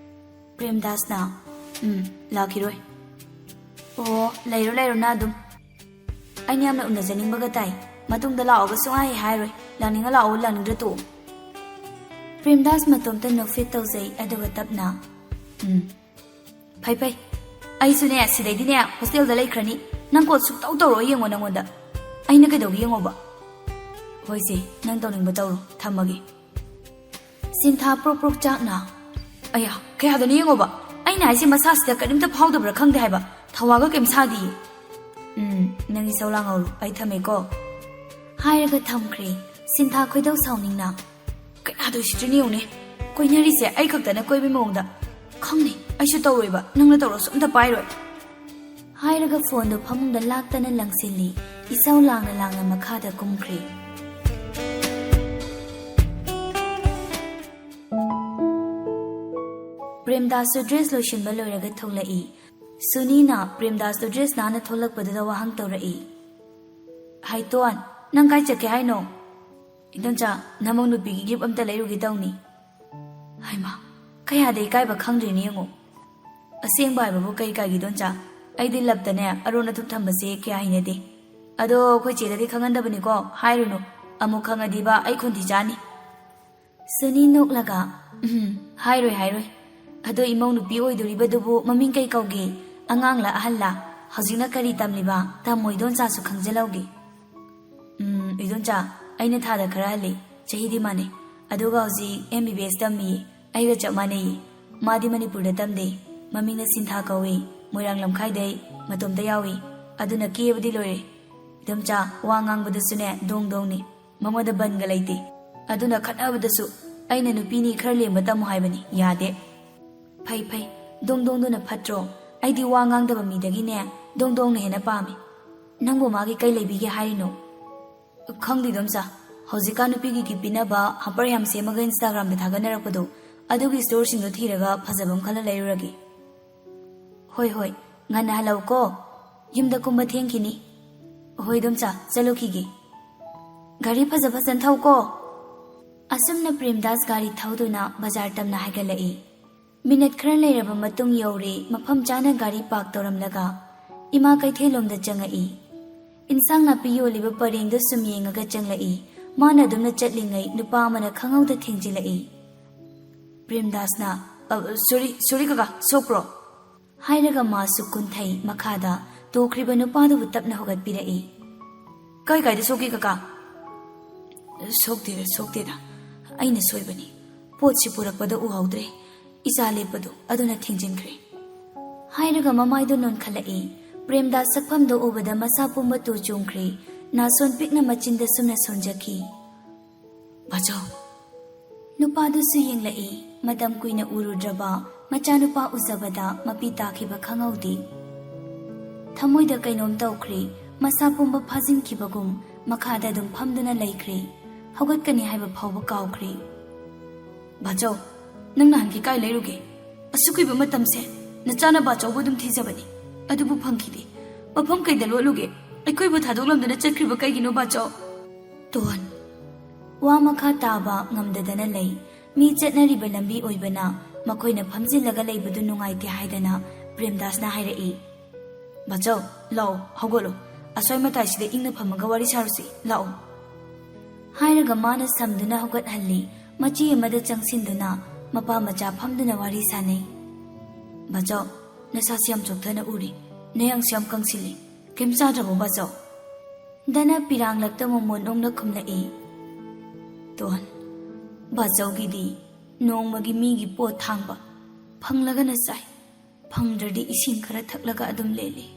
ꯄ꯭ꯔꯦꯝꯗꯥꯁꯅ, "ꯎꯝ, ꯂꯥꯛꯈꯤꯔꯣꯏ꯫" "ꯑꯣ, ꯂꯩꯔꯣ, ꯂꯩꯔꯣ ꯅꯪ ꯑꯗꯨꯝ꯫ ꯑꯩꯅ ꯌꯥꯝꯅ ꯎꯅꯖꯅꯤꯡꯕꯒ ꯇꯥꯏ꯫ ꯃꯇꯨꯡꯗ ꯂꯥꯛꯑꯣꯒ ꯁꯨꯡꯍꯥꯏ ꯍꯦꯛ ꯍꯥꯏꯔꯣꯏ꯫ ꯂꯥꯛꯅꯤꯡꯉ ꯂꯥꯛꯑꯣ, ꯂꯥꯛꯅꯤꯡꯗ꯭ꯔ ꯇꯣꯛꯑꯣ꯫" ꯄ꯭ꯔꯦꯝꯗꯥꯁ ꯃꯇꯣꯝꯇ ꯅꯣꯛꯐꯦꯠ ꯇꯧꯖꯩ, ꯑꯗꯨꯒ ꯇꯞꯅ, "ꯎꯝ, ꯐꯩ ꯐꯩ꯫ ꯑꯩꯁꯨꯅꯦ, ꯁꯤꯗꯩꯗꯤꯅꯦ, ꯍꯣꯁꯇꯦꯜꯗ ꯂꯩꯈ꯭ꯔꯅꯤ꯫ ꯅꯪ ꯀꯣꯜ ꯁꯨꯛꯇꯧ ꯇꯧꯔꯛꯑꯣ ꯌꯦꯡꯉꯣ ꯅꯪꯉꯣꯟꯗ꯫ ꯑꯩꯅ ꯀꯩꯗꯧꯒꯦ ꯌꯦꯡꯉꯣꯕ꯫ ꯍꯣꯏꯁꯦ, ꯅꯪ ꯇꯧꯅꯤꯡꯕ ꯇꯧꯔꯣ, ꯊꯝꯃꯒꯦ꯫ ꯁꯤꯟꯊꯥ ꯄ꯭ꯔꯣꯛ ꯄ꯭ꯔꯣꯛ ꯆꯥꯛꯅ, ꯑꯌꯥ, ꯀꯌꯥꯗꯅꯣ ꯌꯦꯡꯉꯣꯕ꯫ ꯑꯩꯅ ꯍꯥꯏꯁꯦ ꯃꯁꯥꯁꯤꯗ ꯀꯔꯤꯝꯇ ꯐꯥꯎꯗꯕ꯭ꯔꯥ ꯈꯪꯗꯦ ꯍꯥꯏꯕ꯫ ꯊꯧꯋꯥꯒ ꯀꯩꯝ ꯁꯥꯗꯤꯌꯦ꯫ "ꯎꯝ, ꯅꯪꯒꯤ ꯁꯧ ꯂꯥꯡꯍꯧꯔꯣ, ꯑꯩ ꯊꯝꯃꯦꯀꯣ", ꯍꯥꯏꯔꯒ ꯊꯝꯈ꯭ꯔꯦ꯫ ꯁꯤꯟꯊꯥ ꯈꯣꯏꯗꯧ ꯁꯥꯎꯅꯤꯡꯅ, "ꯀꯌꯥꯗꯣ ꯁꯤꯠꯇ꯭ꯔꯤꯅꯤ ꯌꯦꯡꯉꯨꯅꯦ꯫ ꯀꯣꯏꯅꯔꯤꯁꯦ ꯑꯩ ꯈꯛꯇꯅ ꯀꯣꯏꯕꯩ ꯃꯑꯣꯡꯗ꯫ ꯈꯪꯅꯤ, ꯑꯩꯁꯨ ꯇꯧꯔꯣꯏꯕ, ꯅꯪꯅ ꯇꯧꯔꯁꯨ ꯑꯝꯇ ꯄꯥꯏꯔꯣꯏ", ꯍꯥꯏꯔꯒ ꯐꯣꯟꯗꯣ ꯐꯃꯨꯡꯗ ꯂꯥꯛꯇꯅ ꯂꯪꯁꯤꯜꯂꯤ꯫ ꯏꯁꯧ ꯂꯥꯡꯅ ꯂꯥꯡꯅ ꯃꯈꯥꯗ ꯀꯨꯝꯈ꯭ꯔꯦ꯫ ꯄ꯭ꯔꯦꯝꯗꯥꯁꯁꯨ ꯗ꯭ꯔꯦꯁ ꯂꯣꯏꯁꯤꯟꯕ ꯂꯣꯏꯔꯒ ꯊꯣꯛꯂꯛꯏ꯫ ꯁꯨꯅꯤꯅ ꯄ꯭ꯔꯦꯝꯗꯥꯁꯇꯣ ꯗ꯭ꯔꯦꯁ ꯅꯥꯟꯅ ꯊꯣꯛꯂꯛꯄꯗꯨꯗ ꯋꯥꯍꯪ ꯇꯧꯔꯛꯏ꯫ "ꯍꯥꯏꯇꯣꯟ, ꯅꯪ ꯀꯥꯏ ꯆꯠꯀꯦ ꯍꯥꯏꯅꯣ?" "ꯏꯗꯣꯝꯆꯥ, ꯅꯃꯧ ꯅꯨꯄꯤꯒꯤ ꯒꯤꯐ ꯑꯝꯇ ꯂꯩꯔꯨꯒꯦ ꯇꯧꯅꯤ꯫" ꯍꯩꯃꯥ, ꯀꯌꯥꯗ ꯏꯀꯥꯏꯕ ꯈꯪꯗ꯭ꯔꯤꯅꯦ ꯌꯦꯡꯉꯣ꯫ ꯑꯁꯦꯡꯕ ꯍꯥꯏꯕꯕꯨ ꯀꯩ ꯀꯥꯏꯒꯦ ꯏꯗꯣꯝꯆꯥ? ꯑꯩꯗꯤ ꯂꯞꯇꯅꯦ ꯑꯔꯣꯟ ꯑꯊꯨꯞ ꯊꯝꯕꯁꯦ ꯀꯌꯥ ꯍꯩꯅꯗꯦ꯫ ꯑꯗꯣ ꯑꯩꯈꯣꯏ ꯆꯦꯗꯗꯤ ꯈꯪꯍꯟꯗꯕꯅꯤꯀꯣ, ꯍꯥꯏꯔꯨꯅꯨ꯫ ꯑꯃꯨꯛ ꯈꯪꯉꯗꯤꯕ ꯑꯩ ꯈꯣꯟꯊꯤ ꯆꯥꯅꯤ꯫ ꯁꯨꯅꯤ ꯅꯣꯛꯂꯒ, "ꯎꯝ, ꯍꯥꯏꯔꯣꯏ, ꯍꯥꯏꯔꯣꯏ꯫ ꯑꯗꯣ ꯏꯃꯧ ꯅꯨꯄꯤ ꯑꯣꯏꯗꯣꯔꯤꯕꯗꯨꯕꯨ ꯃꯃꯤꯡ ꯀꯩ ꯀꯧꯒꯦ? ꯑꯉꯥꯡꯂ ꯑꯍꯜꯂ? ꯍꯧꯖꯤꯛꯅ ꯀꯔꯤ ꯇꯝꯂꯤꯕ? ꯇꯝꯃꯣ ꯏꯗꯣꯝꯆꯥꯁꯨ ꯈꯪꯖꯜꯍꯧꯒꯦ꯫" "ꯎꯝ, ꯏꯗꯣꯝꯆꯥ, ꯑꯩꯅ ꯊꯥꯗ ꯈꯔ ꯍꯜꯂꯤ꯫ ꯆꯍꯤꯗꯤ ꯃꯥꯟꯅꯩ꯫ ꯑꯗꯨꯒ ꯍꯧꯖꯤꯛ ꯑꯦꯝ ꯕꯤ ꯕꯤ ꯑꯦꯁ ꯇꯝꯃꯤꯌꯦ꯫ ꯑꯩꯒ ꯆꯞ ꯃꯥꯟꯅꯩꯌꯦ꯫ ꯃꯥꯗꯤ ꯃꯅꯤꯄꯨꯔꯗ ꯇꯝꯗꯦ꯫ ꯃꯃꯤꯡꯅ ꯁꯤꯟꯊꯥ ꯀꯧꯏ꯫ ꯃꯣꯏꯔꯥꯡ ꯂꯝꯈꯥꯏꯗꯩ꯫ ꯃꯇꯣꯝꯇ ꯌꯥꯎꯏ꯫ ꯑꯗꯨꯅ ꯀꯦꯕꯗꯤ ꯂꯣꯏꯔꯦ꯫ ꯏꯗꯣꯝꯆꯥ, ꯋꯥ ꯉꯥꯡꯕꯗꯁꯨꯅꯦ ꯗꯣꯡ ꯗꯣꯡꯅꯤ꯫ ꯃꯉꯣꯟꯗ ꯕꯟꯒ ꯂꯩꯇꯦ꯫ ꯑꯗꯨꯅ ꯈꯠꯅꯕꯗꯁꯨ ꯑꯩꯅ ꯅꯨꯄꯤꯅꯤ ꯈꯔ ꯂꯦꯝꯕ ꯇꯝꯃꯨ ꯍꯥꯏꯕꯅꯤ, ꯌꯥꯗꯦ꯫" "ꯐꯩ, ꯐꯩ꯫ ꯗꯣꯡ ꯗꯣꯡꯗꯨꯅ ꯐꯠꯇ꯭ꯔꯣ? ꯑꯩꯗꯤ ꯋꯥ ꯉꯥꯡꯗꯕ ꯃꯤꯗꯒꯤꯅꯦ ꯗꯣꯡ ꯗꯣꯡꯅ ꯍꯦꯟꯅ ꯄꯥꯝꯃꯤ꯫ ꯅꯪꯕꯨ ꯃꯥꯒꯤ ꯀꯩ ꯂꯩꯕꯤꯒꯦ ꯍꯥꯏꯔꯤꯅꯣ?" "ꯈꯪꯗꯦ ꯏꯗꯣꯝꯆꯥ, ꯍꯧꯖꯤꯛꯀꯥꯟ ꯅꯨꯄꯤꯒꯤ ꯒꯤꯐ ꯄꯤꯅꯕ ꯍꯝꯄꯔ ꯌꯥꯝ ꯁꯦꯝꯃꯒ ꯏꯟꯁꯇꯥꯒ꯭ꯔꯥꯝꯗ ꯊꯥꯒꯠꯅꯔꯛꯄꯗꯣ, ꯑꯗꯨꯒꯤ ꯁ꯭ꯇꯣꯔꯁꯤꯡꯗꯣ ꯊꯤꯔꯒ ꯐꯖꯕ ꯑꯃ ꯈꯜꯂ ꯂꯩꯔꯨꯔꯒꯦ꯫" "ꯍꯣꯏ, ꯍꯣꯏ, ꯉꯟꯅ ꯍꯜꯂꯛꯎꯀꯣ꯫ ꯌꯨꯝꯗ ꯀꯨꯝꯕ ꯊꯦꯡꯈꯤꯅꯤ꯫" "ꯍꯣꯏ ꯏꯗꯣꯝꯆꯥ, ꯆꯠꯂꯨꯈꯤꯒꯦ꯫ ꯒꯥꯔꯤ ꯐꯖ ꯐꯖꯅ ꯊꯧꯀꯣ꯫" ꯑꯁꯨꯝꯅ ꯄ꯭ꯔꯦꯝꯗꯥꯁ ꯒꯥꯔꯤ ꯊꯧꯗꯨꯅ ꯕꯖꯥꯔ ꯇꯝꯅ ꯍꯥꯏꯒꯠꯂꯛꯏ꯫ ꯃꯤꯅꯠ ꯈꯔ ꯂꯩꯔꯕ ꯃꯇꯨꯡ ꯌꯧꯔꯦ, ꯃꯐꯝ ꯆꯥꯅ ꯒꯥꯔꯤ ꯄꯥꯔꯛ ꯇꯧꯔꯝꯂꯒ ꯏꯃꯥ ꯀꯩꯊꯦꯜꯂꯣꯝꯗ ꯆꯪꯉꯛꯏ꯫ ꯏꯟꯁꯥꯡ ꯅꯥꯄꯤ ꯌꯣꯜꯂꯤꯕ ꯄꯔꯦꯡꯗꯨ ꯁꯨꯝ ꯌꯦꯡꯉꯒ ꯆꯪꯂꯛꯏ꯫ ꯃꯥꯅ ꯑꯗꯨꯝꯅ ꯆꯠꯂꯤꯉꯩ ꯅꯨꯄꯥ ꯑꯃꯅ ꯈꯪꯍꯧꯗ ꯊꯦꯡꯖꯤꯜꯂꯛꯏ꯫ ꯄ꯭ꯔꯦꯝꯗꯥꯁꯅ, "ꯑ, ꯁꯣꯔꯤ, ꯁꯣꯔꯤ ꯀꯀꯥ, ꯁꯣꯛꯄ꯭ꯔꯣ?" ꯍꯥꯏꯔꯒ ꯃꯥꯁꯨ ꯀꯨꯟꯊꯩ ꯃꯈꯥꯗ ꯇꯣꯈ꯭ꯔꯤꯕ ꯅꯨꯄꯥꯗꯨꯕꯨ ꯇꯞꯅ ꯍꯧꯒꯠꯄꯤꯔꯛꯏ꯫ ꯀꯥꯏ ꯀꯥꯏꯗ ꯁꯣꯛꯀꯦ ꯀꯀꯥ? ꯁꯣꯛꯇꯦꯗ, ꯁꯣꯛꯇꯦꯗ꯫ ꯑꯩꯅ ꯁꯣꯏꯕꯅꯤ꯫ ꯄꯣꯠꯁꯤ ꯄꯨꯔꯛꯄꯗ ꯎꯍꯧꯗ꯭ꯔꯦ꯫ ꯏꯆꯥ ꯂꯦꯞꯄꯗꯣ ꯑꯗꯨꯅ ꯊꯦꯡꯖꯤꯟꯈ꯭ꯔꯦ꯫ ꯍꯥꯏꯔꯒ ꯃꯃꯥꯏꯗꯣ ꯅꯣꯟꯈꯠꯂꯛꯏ꯫ ꯄ꯭ꯔꯦꯝꯗꯥꯁ ꯁꯛꯐꯝꯗꯣ ꯎꯕꯗ ꯃꯁꯥ ꯄꯨꯝꯕ ꯇꯨ ꯆꯣꯡꯈ꯭ꯔꯦ꯫ ꯅꯥꯁꯣꯟ ꯄꯤꯛꯅ ꯃꯆꯤꯟꯗ ꯁꯨꯝꯅ ꯁꯣꯟꯖꯈꯤ꯫ "ꯕꯥꯆꯧ!" ꯅꯨꯄꯥꯗꯨꯁꯨ ꯌꯦꯡꯂꯛꯏ꯫ ꯃꯇꯝ ꯀꯨꯏꯅ ꯎꯔꯨꯗ꯭ꯔꯕ ꯃꯆꯥꯅꯨꯄꯥ ꯎꯖꯕꯗ ꯃꯄꯤ ꯇꯥꯈꯤꯕ ꯈꯪꯍꯧꯗꯦ꯫ ꯊꯃꯣꯏꯗ ꯀꯩꯅꯣꯝ ꯇꯧꯈ꯭ꯔꯦ꯫ ꯃꯁꯥ ꯄꯨꯝꯕ ꯐꯥꯖꯤꯟꯈꯤꯕꯒꯨꯝ ꯃꯈꯥꯗ ꯑꯗꯨꯝ ꯐꯝꯗꯨꯅ ꯂꯩꯈ꯭ꯔꯦ꯫ ꯍꯧꯒꯠꯀꯅꯤ ꯍꯥꯏꯕ ꯐꯥꯎꯕ ꯀꯥꯎꯈ꯭ꯔꯦ꯫ "ꯕꯥꯆꯧ, ꯅꯪ ꯅꯍꯥꯟꯒꯤ ꯀꯥꯏ ꯂꯩꯔꯨꯒꯦ? ꯑꯁꯨꯛ ꯀꯨꯏꯕ ꯃꯇꯝꯁꯦ ꯅꯆꯥꯅ ꯕꯥꯆꯧꯕꯨ ꯑꯗꯨꯝ ꯊꯤꯖꯕꯅꯤ, ꯑꯗꯨꯕꯨ ꯐꯪꯈꯤꯗꯦ꯫ ꯃꯐꯝ ꯀꯩꯗ ꯂꯣꯠꯂꯨꯒꯦ? ꯑꯩꯈꯣꯏꯕꯨ ꯊꯥꯗꯣꯛꯂꯝꯗꯨꯅ ꯆꯠꯈ꯭ꯔꯤꯕ ꯀꯩꯒꯤꯅꯣ, ꯕꯥꯆꯧ?" ꯇꯣꯟ꯫ ꯋꯥ ꯃꯈꯥ ꯇꯥꯕ ꯉꯝꯗꯗꯅ ꯂꯩ꯫ ꯃꯤ ꯆꯠꯅꯔꯤꯕ ꯂꯝꯕꯤ ꯑꯣꯏꯕꯅ ꯃꯈꯣꯏꯅ ꯐꯝꯖꯤꯜꯂꯒ ꯂꯩꯕꯗꯨ ꯅꯨꯡꯉꯥꯏꯇꯦ ꯍꯥꯏꯗꯅ ꯄ꯭ꯔꯦꯝꯗꯥꯁꯅ ꯍꯥꯏꯔꯛꯏ꯫ "ꯕꯥꯆꯧ, ꯂꯥꯛꯑꯣ, ꯍꯧꯒꯠꯂꯣ꯫ ꯑꯁ꯭ꯋꯥꯏ ꯃꯇꯥꯏꯁꯤꯗ ꯏꯪꯅ ꯐꯝꯃꯒ ꯋꯥꯔꯤ ꯁꯥꯔꯨꯁꯤ, ꯂꯥꯛꯑꯣ꯫" ꯍꯥꯏꯔꯒ ꯃꯥꯅ ꯁꯝꯗꯨꯅ ꯍꯧꯒꯠꯍꯜꯂꯤ꯫ ꯃꯆꯤ ꯑꯃꯗ ꯆꯪꯁꯤꯟꯗꯨꯅ ꯃꯄꯥ ꯃꯆꯥ ꯐꯝꯗꯨꯅ ꯋꯥꯔꯤ ꯁꯥꯅꯩ꯫ "ꯕꯥꯆꯧ, ꯅꯁꯥꯁꯤ ꯌꯥꯝ ꯆꯣꯛꯊꯅ ꯎꯔꯤ꯫ ꯅꯌꯥꯡꯁꯨ ꯌꯥꯝ ꯀꯪꯁꯤꯜꯂꯤ꯫ ꯀꯩꯝ ꯆꯥꯗ꯭ꯔꯕꯣ, ꯕꯥꯆꯧ?" ꯗꯅ ꯄꯤꯔꯥꯡꯂꯛꯇ ꯃꯣꯃꯣꯟ ꯑꯣꯡꯅ ꯈꯨꯝꯂꯛꯏ꯫ ꯇꯣꯟ, ꯕꯥꯆꯧꯒꯤꯗꯤ ꯅꯣꯡꯃꯒꯤ ꯃꯤꯒꯤ ꯄꯣꯠ ꯊꯥꯡꯕ, ꯐꯪꯂꯒꯅ ꯆꯥꯏ, ꯐꯪꯗ꯭ꯔꯗꯤ ꯏꯁꯤꯡ ꯈꯔ ꯊꯛꯂꯒ ꯑꯗꯨꯝ ꯂꯦꯜꯂꯤ꯫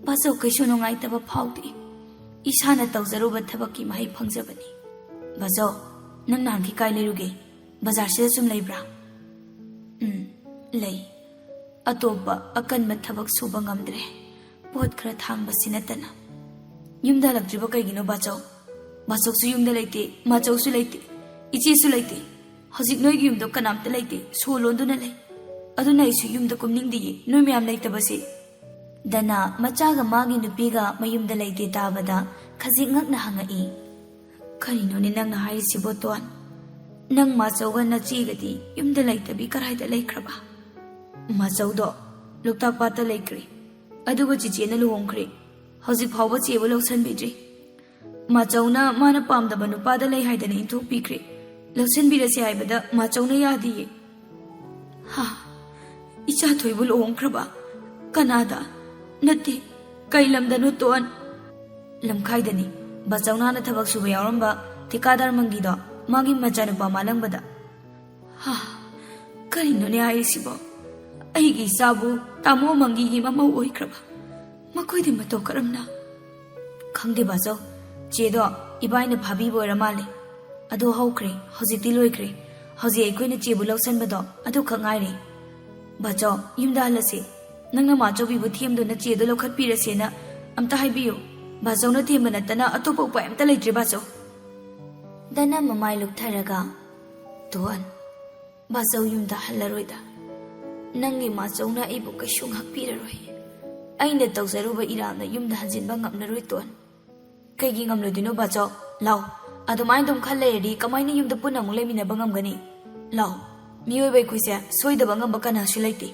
ꯕꯥꯆꯧ ꯀꯩꯁꯨ ꯅꯨꯡꯉꯥꯏꯇꯕ ꯐꯥꯎꯗꯦ꯫ ꯏꯁꯥꯅ ꯇꯧꯖꯔꯨꯕ ꯊꯕꯛꯀꯤ ꯃꯍꯩ ꯐꯪꯖꯕꯅꯤ꯫ ꯕꯥꯆꯧ, ꯅꯪ ꯅꯍꯥꯟꯈꯩ ꯀꯥꯏ ꯂꯩꯔꯨꯒꯦ? ꯕꯖꯥꯔꯁꯤꯗ ꯁꯨꯝ ꯂꯩꯕ꯭ꯔꯥ? ꯎꯝ, ꯂꯩ꯫ ꯑꯇꯣꯞꯄ ꯑꯀꯟꯕ ꯊꯕꯛ ꯁꯨꯕ ꯉꯝꯗ꯭ꯔꯦ, ꯄꯣꯠ ꯈꯔ ꯊꯥꯡꯕꯁꯤ ꯅꯠꯇꯅ꯫ ꯌꯨꯝꯗ ꯍꯜꯂꯛꯇ꯭ꯔꯤꯕ ꯀꯩꯒꯤꯅꯣ, ꯕꯥꯆꯧ? ꯕꯥꯆꯧꯁꯨ ꯌꯨꯝꯗ ꯂꯩꯇꯦ, ꯃꯥꯆꯧꯁꯨ ꯂꯩꯇꯦ, ꯏꯆꯦꯁꯨ ꯂꯩꯇꯦ꯫ ꯍꯧꯖꯤꯛ ꯅꯣꯏꯒꯤ ꯌꯨꯝꯗꯣ ꯀꯅꯥꯝꯇ ꯂꯩꯇꯦ, ꯁꯣ ꯂꯣꯟꯗꯨꯅ ꯂꯩ꯫ ꯑꯗꯨꯅ ꯑꯩꯁꯨ ꯌꯨꯝꯗ ꯀꯨꯝꯅꯤꯡꯗꯤꯌꯦ, ꯅꯣꯏ ꯃꯌꯥꯝ ꯂꯩꯇꯕꯁꯦ꯫ ꯗꯅ ꯃꯆꯥꯒ ꯃꯥꯒꯤ ꯅꯨꯄꯤꯒ ꯃꯌꯨꯝꯗ ꯂꯩꯇꯦ ꯇꯥꯕꯗ ꯈꯖꯤꯛ ꯉꯛꯅ ꯍꯪꯉꯛꯏ꯫ "ꯀꯔꯤꯅꯣꯅꯦ ꯅꯪꯅ ꯍꯥꯏꯔꯤꯁꯤꯕꯣ, ꯇꯣꯟ? ꯅꯪ ꯃꯥꯆꯧꯒ ꯅꯆꯦꯒꯗꯤ ꯌꯨꯝꯗ ꯂꯩꯇꯕꯤ ꯀꯔꯥꯏꯗ ꯂꯩꯈ꯭ꯔꯕ?" "ꯃꯥꯆꯧꯗꯣ ꯂꯣꯛꯇꯥꯛ ꯄꯥꯠꯇ ꯂꯩꯈ꯭ꯔꯦ, ꯑꯗꯨꯒ ꯆꯤꯆꯦꯅ ꯂꯨꯍꯣꯡꯈ꯭ꯔꯦ꯫ ꯍꯧꯖꯤꯛ ꯐꯥꯎꯕ ꯆꯦꯕꯨ ꯂꯧꯁꯟꯕꯤꯗ꯭ꯔꯤ꯫ ꯃꯥꯆꯧꯅ ꯃꯥꯅ ꯄꯥꯝꯗꯕ ꯅꯨꯄꯥꯗ ꯂꯩ ꯍꯥꯏꯗꯅ ꯏꯟꯊꯣꯛꯄꯤꯈ꯭ꯔꯦ꯫ ꯂꯧꯁꯟꯕꯤꯔꯁꯦ ꯍꯥꯏꯕꯗ ꯃꯥꯆꯧꯅ ꯌꯥꯗꯤꯌꯦ꯫" "ꯍꯥ? ꯏꯆꯥ ꯊꯣꯏꯕꯨ ꯂꯨꯍꯣꯡꯈ꯭ꯔꯕ? ꯀꯅꯥꯗ? ꯅꯠꯇꯦ, ꯀꯩ ꯂꯝꯗꯅꯣ, ꯇꯣꯟ?" ꯂꯝꯈꯥꯏꯗꯅꯤ꯫ ꯕꯥꯆꯧꯅ ꯍꯥꯟꯅ ꯊꯕꯛ ꯁꯨꯕ ꯌꯥꯎꯔꯝꯕ ꯊꯤꯀꯥꯗꯥꯔ ꯃꯪꯒꯤꯗꯣ, ꯃꯥꯒꯤ ꯃꯆꯥꯅꯨꯄꯥ ꯃꯥꯂꯪꯕꯗ꯫ ꯍꯥ, ꯀꯔꯤꯅꯣꯅꯦ ꯍꯥꯏꯔꯤꯁꯤꯕꯣ? ꯑꯩꯒꯤ ꯏꯆꯥꯕꯨ ꯇꯥꯃꯣ ꯃꯪꯒꯤꯒꯤ ꯃꯃꯧ ꯑꯣꯏꯈ꯭ꯔꯕ? ꯃꯈꯣꯏꯗꯤ ꯃꯇꯧ ꯀꯔꯝꯅ? ꯈꯪꯗꯦ ꯕꯥꯆꯧ, ꯆꯦꯗꯣ ꯏꯕꯥꯏꯅ ꯐꯥꯕꯤꯕ ꯑꯣꯏꯔ ꯃꯥꯜꯂꯦ꯫ ꯑꯗꯨ ꯍꯧꯈ꯭ꯔꯦ, ꯍꯧꯖꯤꯛꯇꯤ ꯂꯣꯏꯈ꯭ꯔꯦ꯫ ꯍꯧꯖꯤꯛ ꯑꯩꯈꯣꯏꯅ ꯆꯦꯕꯨ ꯂꯧꯁꯟꯕꯗꯣ ꯑꯗꯨꯈꯛ ꯉꯥꯏꯔꯦ꯫ ꯕꯥꯆꯧ, ꯌꯨꯝꯗ ꯍꯜꯂꯁꯤ꯫ ꯅꯪꯅ ꯃꯥꯆꯧꯕꯤꯕꯨ ꯊꯦꯝꯗꯨꯅ ꯆꯦꯗꯣ ꯂꯧꯈꯠꯄꯤꯔꯁꯦꯅ ꯑꯝꯇ ꯍꯥꯏꯕꯤꯌꯨ꯫ ꯕꯥꯆꯧꯅ ꯊꯦꯝꯕ ꯅꯠꯇꯅ ꯑꯇꯣꯞꯄ ꯎꯄꯥꯏ ꯑꯝꯇ ꯂꯩꯇ꯭ꯔꯦ ꯕꯥꯆꯧ꯫ ꯗꯅ ꯃꯃꯥꯏ ꯂꯨꯞꯊꯔꯒ, ꯇꯣꯟ, ꯕꯥꯆꯧ ꯌꯨꯝꯗ ꯍꯜꯂꯔꯣꯏꯗ꯫ ꯅꯪꯒꯤ ꯃꯥꯆꯧꯅ ꯑꯩꯕꯨ ꯀꯩꯁꯨ ꯉꯥꯛꯄꯤꯔꯔꯣꯏ꯫ ꯑꯩꯅ ꯇꯧꯖꯔꯨꯕ ꯏꯔꯥꯡꯅ ꯌꯨꯝꯗ ꯍꯟꯖꯤꯟꯕ ꯉꯝꯂꯔꯣꯏ, ꯇꯣꯟ꯫ ꯀꯩꯒꯤ ꯉꯝꯂꯣꯏꯗꯣꯏꯅꯣ ꯕꯥꯆꯧ? ꯂꯥꯎ, ꯑꯗꯨꯃꯥꯏꯅ ꯑꯗꯨꯝ ꯈꯜ ꯂꯩꯔꯗꯤ ꯀꯃꯥꯏꯅ ꯌꯨꯝꯗ ꯄꯨꯟꯅ ꯑꯃꯨꯛ ꯂꯩꯃꯤꯟꯅꯕ ꯉꯝꯒꯅꯤ? ꯂꯥꯎ, ꯃꯤꯑꯣꯏꯕ ꯑꯩꯈꯣꯏꯁꯦ ꯁꯣꯏꯗꯕ ꯉꯝꯕ ꯀꯅꯥꯁꯨ ꯂꯩꯇꯦ꯫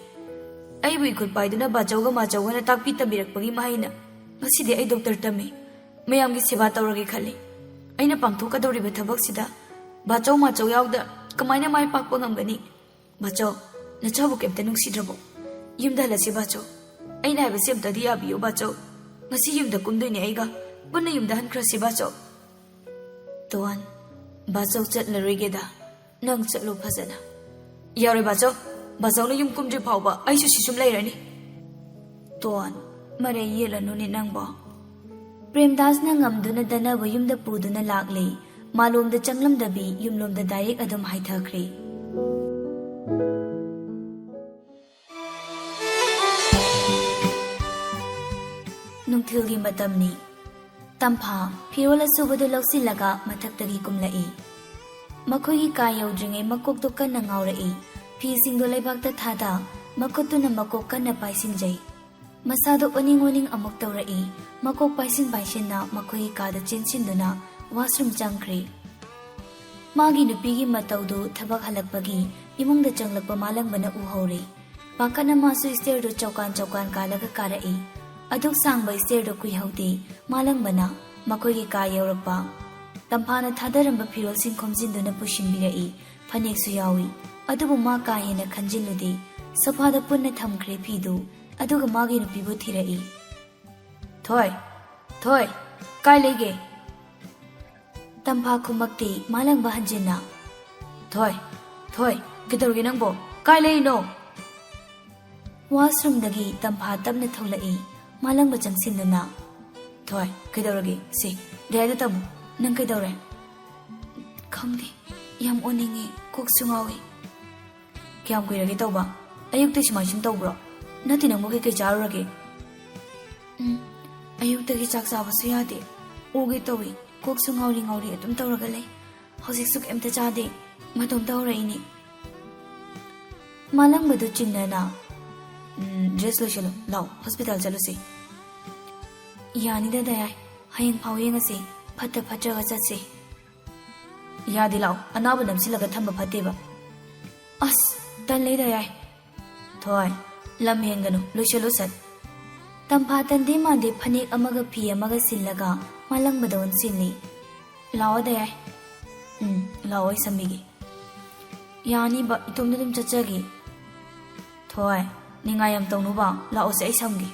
ꯑꯩꯕꯨ ꯏꯈꯨꯠ ꯄꯥꯏꯗꯨꯅ ꯕꯥꯆꯧꯒ ꯃꯥꯆꯧꯒꯅ ꯇꯥꯛꯄꯤ ꯇꯝꯕꯤꯔꯛꯄꯒꯤ ꯃꯍꯩꯅ ꯉꯁꯤꯗꯤ ꯑꯩ ꯗꯣꯛꯇꯔ ꯇꯝꯃꯤ꯫ ꯃꯌꯥꯝꯒꯤ ꯁꯦꯕꯥ ꯇꯧꯔꯒꯦ ꯈꯜꯂꯤ꯫ ꯑꯩꯅ ꯄꯥꯡꯊꯣꯛꯀꯗꯧꯔꯤꯕ ꯊꯕꯛꯁꯤꯗ ꯕꯥꯆꯧ ꯃꯥꯆꯧ ꯌꯥꯎꯗ ꯀꯃꯥꯏꯅ ꯃꯥꯏ ꯄꯥꯛꯄ ꯉꯝꯒꯅꯤ? ꯕꯥꯆꯧ, ꯅꯆꯥꯕꯨ ꯀꯩꯝꯇ ꯅꯨꯡꯁꯤꯗ꯭ꯔꯕꯣ? ꯌꯨꯝꯗ ꯍꯜꯂꯁꯤ ꯕꯥꯆꯧ꯫ ꯑꯩꯅ ꯍꯥꯏꯕꯁꯤ ꯑꯝꯇꯗꯤ ꯌꯥꯕꯤꯌꯨ ꯕꯥꯆꯧ꯫ ꯉꯁꯤ ꯌꯨꯝꯗ ꯀꯨꯝꯗꯣꯏꯅꯦ ꯑꯩꯒ꯫ ꯄꯨꯟꯅ ꯌꯨꯝꯗ ꯍꯟꯈ꯭ꯔꯁꯤ ꯕꯥꯆꯧ꯫ ꯇꯣꯟ, ꯕꯥꯆꯧ ꯆꯠꯂꯔꯣꯏꯒꯦꯗ꯫ ꯅꯪ ꯆꯠꯂꯨ ꯐꯖꯅ꯫ ꯌꯥꯔꯣꯏ ꯕꯥꯆꯧ꯫ ꯕꯥꯆꯧꯅ ꯌꯨꯝ ꯀꯨꯝꯗ꯭ꯔꯤ ꯐꯥꯎꯕ ꯑꯩꯁꯨ ꯁꯤ ꯁꯨꯝ ꯂꯩꯔꯅꯤ꯫ ꯇꯣꯟ, ꯃꯔꯩ ꯌꯦꯠꯂꯅꯨꯅꯦ ꯅꯪꯕꯣ꯫ ꯄ꯭ꯔꯦꯝꯗꯥꯁꯅ ꯉꯝꯗꯨꯅ ꯗꯅꯕꯨ ꯌꯨꯝꯗ ꯄꯨꯗꯨꯅ ꯂꯥꯛꯂꯦ꯫ ꯃꯥꯂꯣꯝꯗ ꯆꯪꯂꯝꯗꯕꯤ ꯌꯨꯝꯂꯣꯝꯗ ꯗꯥꯏꯔꯦꯛ ꯑꯗꯨꯝ ꯍꯥꯏꯊꯈ꯭ꯔꯦ꯫ ꯅꯨꯡꯊꯤꯜꯒꯤ ꯃꯇꯝꯅꯤ꯫ ꯇꯝꯐꯥ ꯐꯤꯔꯣꯜ ꯑꯁꯨꯕꯗꯨ ꯂꯧꯁꯤꯜꯂꯒ ꯃꯊꯛꯇꯒꯤ ꯀꯨꯝꯂꯛꯏ꯫ ꯃꯈꯣꯏꯒꯤ ꯀꯥ ꯌꯧꯗ꯭ꯔꯤꯉꯩ ꯃꯀꯣꯛꯇꯨ ꯀꯟꯅ ꯉꯥꯎꯔꯛꯏ꯫ ꯐꯤꯁꯤꯡꯗꯨ ꯂꯩꯕꯥꯛꯇ ꯊꯥꯗ ꯃꯈꯨꯠꯇꯨꯅ ꯃꯀꯣꯛ ꯀꯟꯅ ꯄꯥꯏꯁꯤꯟꯖꯩ꯫ ꯃꯁꯥꯗꯨ ꯑꯣꯅꯤꯡ ꯑꯣꯅꯤꯡ ꯑꯃꯨꯛ ꯇꯧꯔꯛꯏ꯫ ꯃꯀꯣꯛ ꯄꯥꯏꯁꯤꯟ ꯄꯥꯏꯁꯤꯟꯅ ꯃꯈꯣꯏꯒꯤ ꯀꯥꯗ ꯆꯦꯟꯁꯤꯟꯗꯨꯅ ꯋꯥꯁꯔꯨꯝ ꯆꯪꯈ꯭ꯔꯦ꯫ ꯃꯥꯒꯤ ꯅꯨꯄꯤꯒꯤ ꯃꯇꯧꯗꯨ ꯊꯕꯛ ꯍꯜꯂꯛꯄꯒꯤ ꯏꯃꯨꯡꯗ ꯆꯪꯂꯛꯄ ꯃꯥꯂꯪꯕꯅ ꯎꯍꯧꯔꯦ꯫ ꯄꯥꯈꯠꯅ ꯃꯥꯁꯨ ꯏꯁꯇꯦꯌꯔꯗꯨ ꯆꯧꯀꯥꯟ ꯆꯧꯀꯥꯟ ꯀꯥꯜꯂꯒ ꯀꯥꯔꯛꯏ꯫ ꯑꯗꯨꯛ ꯁꯥꯡꯕ ꯏꯁꯇꯦꯌꯔꯗꯨ ꯀꯨꯏꯍꯧꯗꯦ꯫ ꯃꯥꯂꯪꯕꯅ ꯃꯈꯣꯏꯒꯤ ꯀꯥ ꯌꯧꯔꯛꯄ꯫ ꯇꯝꯐꯥꯅ ꯊꯥꯗꯔꯝꯕ ꯐꯤꯔꯣꯜꯁꯤꯡ ꯈꯣꯝꯖꯤꯟꯗꯨꯅ ꯄꯨꯁꯤꯟꯕꯤꯔꯛꯏ꯫ ꯐꯅꯦꯛꯁꯨ ꯌꯥꯎꯏ꯫ ꯑꯗꯨꯕꯨ ꯃꯥ ꯀꯥ ꯍꯦꯟꯅ ꯈꯟꯖꯤꯜꯂꯨꯗꯦ꯫ ꯁꯣꯐꯥꯗ ꯄꯨꯟꯅ ꯊꯝꯈ꯭ꯔꯦ ꯐꯤꯗꯨ꯫ ꯑꯗꯨꯒ ꯃꯥꯒꯤ ꯅꯨꯄꯤꯕꯨ ꯊꯤꯔꯛꯏ꯫ ꯊꯣꯏ! ꯊꯣꯏ! "ꯀꯥꯏ ꯂꯩꯒꯦ?" ꯇꯝꯐꯥ ꯈꯨꯝꯃꯛꯇꯦ꯫ ꯃꯥꯂꯪꯕ ꯍꯟꯖꯤꯟꯅ, "ꯊꯣꯏ, ꯊꯣꯏ, ꯀꯩꯗꯧꯔꯒꯦ ꯅꯪꯕꯣ? ꯀꯥꯏ ꯂꯩꯔꯤꯅꯣ?" ꯋꯥꯁꯔꯨꯝꯗꯒꯤ ꯇꯝꯐꯥ ꯇꯞꯅ ꯊꯣꯛꯂꯛꯏ꯫ ꯃꯥꯂꯪꯕ ꯆꯪꯁꯤꯟꯗꯨꯅ, "ꯊꯣꯏ, ꯀꯩꯗꯧꯔꯒꯦ? ꯁꯦ, ꯗꯥꯗꯥꯗ ꯇꯝꯃꯨ꯫ ꯅꯪ ꯀꯩꯗꯧꯔꯦ?" "ꯈꯪꯗꯦ, ꯌꯥꯝ ꯑꯣꯅꯤꯡꯉꯦ, ꯀꯣꯛꯁꯨ ꯉꯥꯎꯏ꯫" "ꯀꯌꯥꯝ ꯀꯨꯏꯔꯒꯦ ꯇꯧꯕ? ꯑꯌꯨꯛꯇ ꯁꯨꯃꯥꯏ ꯁꯨꯝ ꯇꯧꯕ꯭ꯔꯣ? ꯅꯠꯇꯦ, ꯅꯪꯕꯨ ꯀꯩꯀꯩ ꯆꯥꯔꯨꯔꯒꯦ?" "ꯎꯝ, ꯑꯌꯨꯛꯇꯒꯤ ꯆꯥꯛ ꯆꯥꯕꯁꯨ ꯌꯥꯗꯦ, ꯑꯣꯒꯦ ꯇꯧꯏ, ꯀꯣꯛꯁꯨ ꯉꯥꯎꯔꯤ ꯉꯥꯎꯔꯤ ꯑꯗꯨꯝ ꯇꯧꯔꯒ ꯂꯩ꯫ ꯍꯧꯖꯤꯛꯁꯨ ꯀꯩꯝꯇ ꯆꯥꯗꯦ, ꯃꯇꯣꯝꯇ ꯍꯧꯔꯛꯏꯅꯦ꯫" ꯃꯥꯂꯪꯕꯗꯨ ꯆꯤꯡꯅꯅ, "ꯎꯝ, ꯗ꯭ꯔꯦꯁ ꯂꯣꯏꯁꯤꯜꯂꯨ, ꯂꯥꯛꯑꯣ, ꯍꯣꯁꯄꯤꯇꯥꯜ ꯆꯠꯂꯨꯁꯤ꯫" "ꯌꯥꯅꯤꯗ ꯗꯌꯥꯏ, ꯍꯌꯦꯡ ꯐꯥꯎ ꯌꯦꯡꯉꯁꯤ, ꯐꯠꯇ ꯐꯠꯇ꯭ꯔꯒ ꯆꯠꯁꯤ꯫" "ꯌꯥꯗꯦ, ꯂꯥꯛꯑꯣ, ꯑꯅꯥꯕ ꯅꯝꯁꯤꯜꯂꯒ ꯊꯝꯕ ꯐꯠꯇꯦꯕ꯫" "ꯑꯁ, ꯇꯜꯂꯦ ꯗꯌꯥꯏ꯫" "ꯊꯣꯏ, ꯂꯝ ꯍꯦꯟꯒꯅꯨ, ꯂꯣꯏꯁꯤꯜꯂꯨ ꯁꯠ꯫" ꯇꯝꯐꯥ ꯇꯟꯗꯦ ꯃꯥꯟꯗꯦ ꯐꯅꯦꯛ ꯑꯃꯒ ꯐꯤ ꯑꯃꯒ ꯁꯤꯜꯂꯒ ꯃꯥꯂꯪꯕꯗ ꯑꯣꯟꯁꯤꯜꯂꯤ꯫ "ꯂꯥꯛꯑꯣ ꯗꯌꯥꯏ꯫" "ꯎꯝ, ꯂꯥꯛꯑꯣ, ꯑꯩ ꯁꯝꯕꯤꯒꯦ꯫" "ꯌꯥꯅꯤꯕ, ꯏꯇꯣꯝꯗ ꯑꯗꯨꯝ ꯆꯠꯆꯒꯦ꯫" "ꯊꯣꯏ, ꯅꯤꯡꯉꯥꯏ ꯌꯥꯝ ꯇꯧꯅꯨꯕ, ꯂꯥꯛꯑꯣꯁꯦ, ꯑꯩ ꯁꯝꯒꯦ꯫"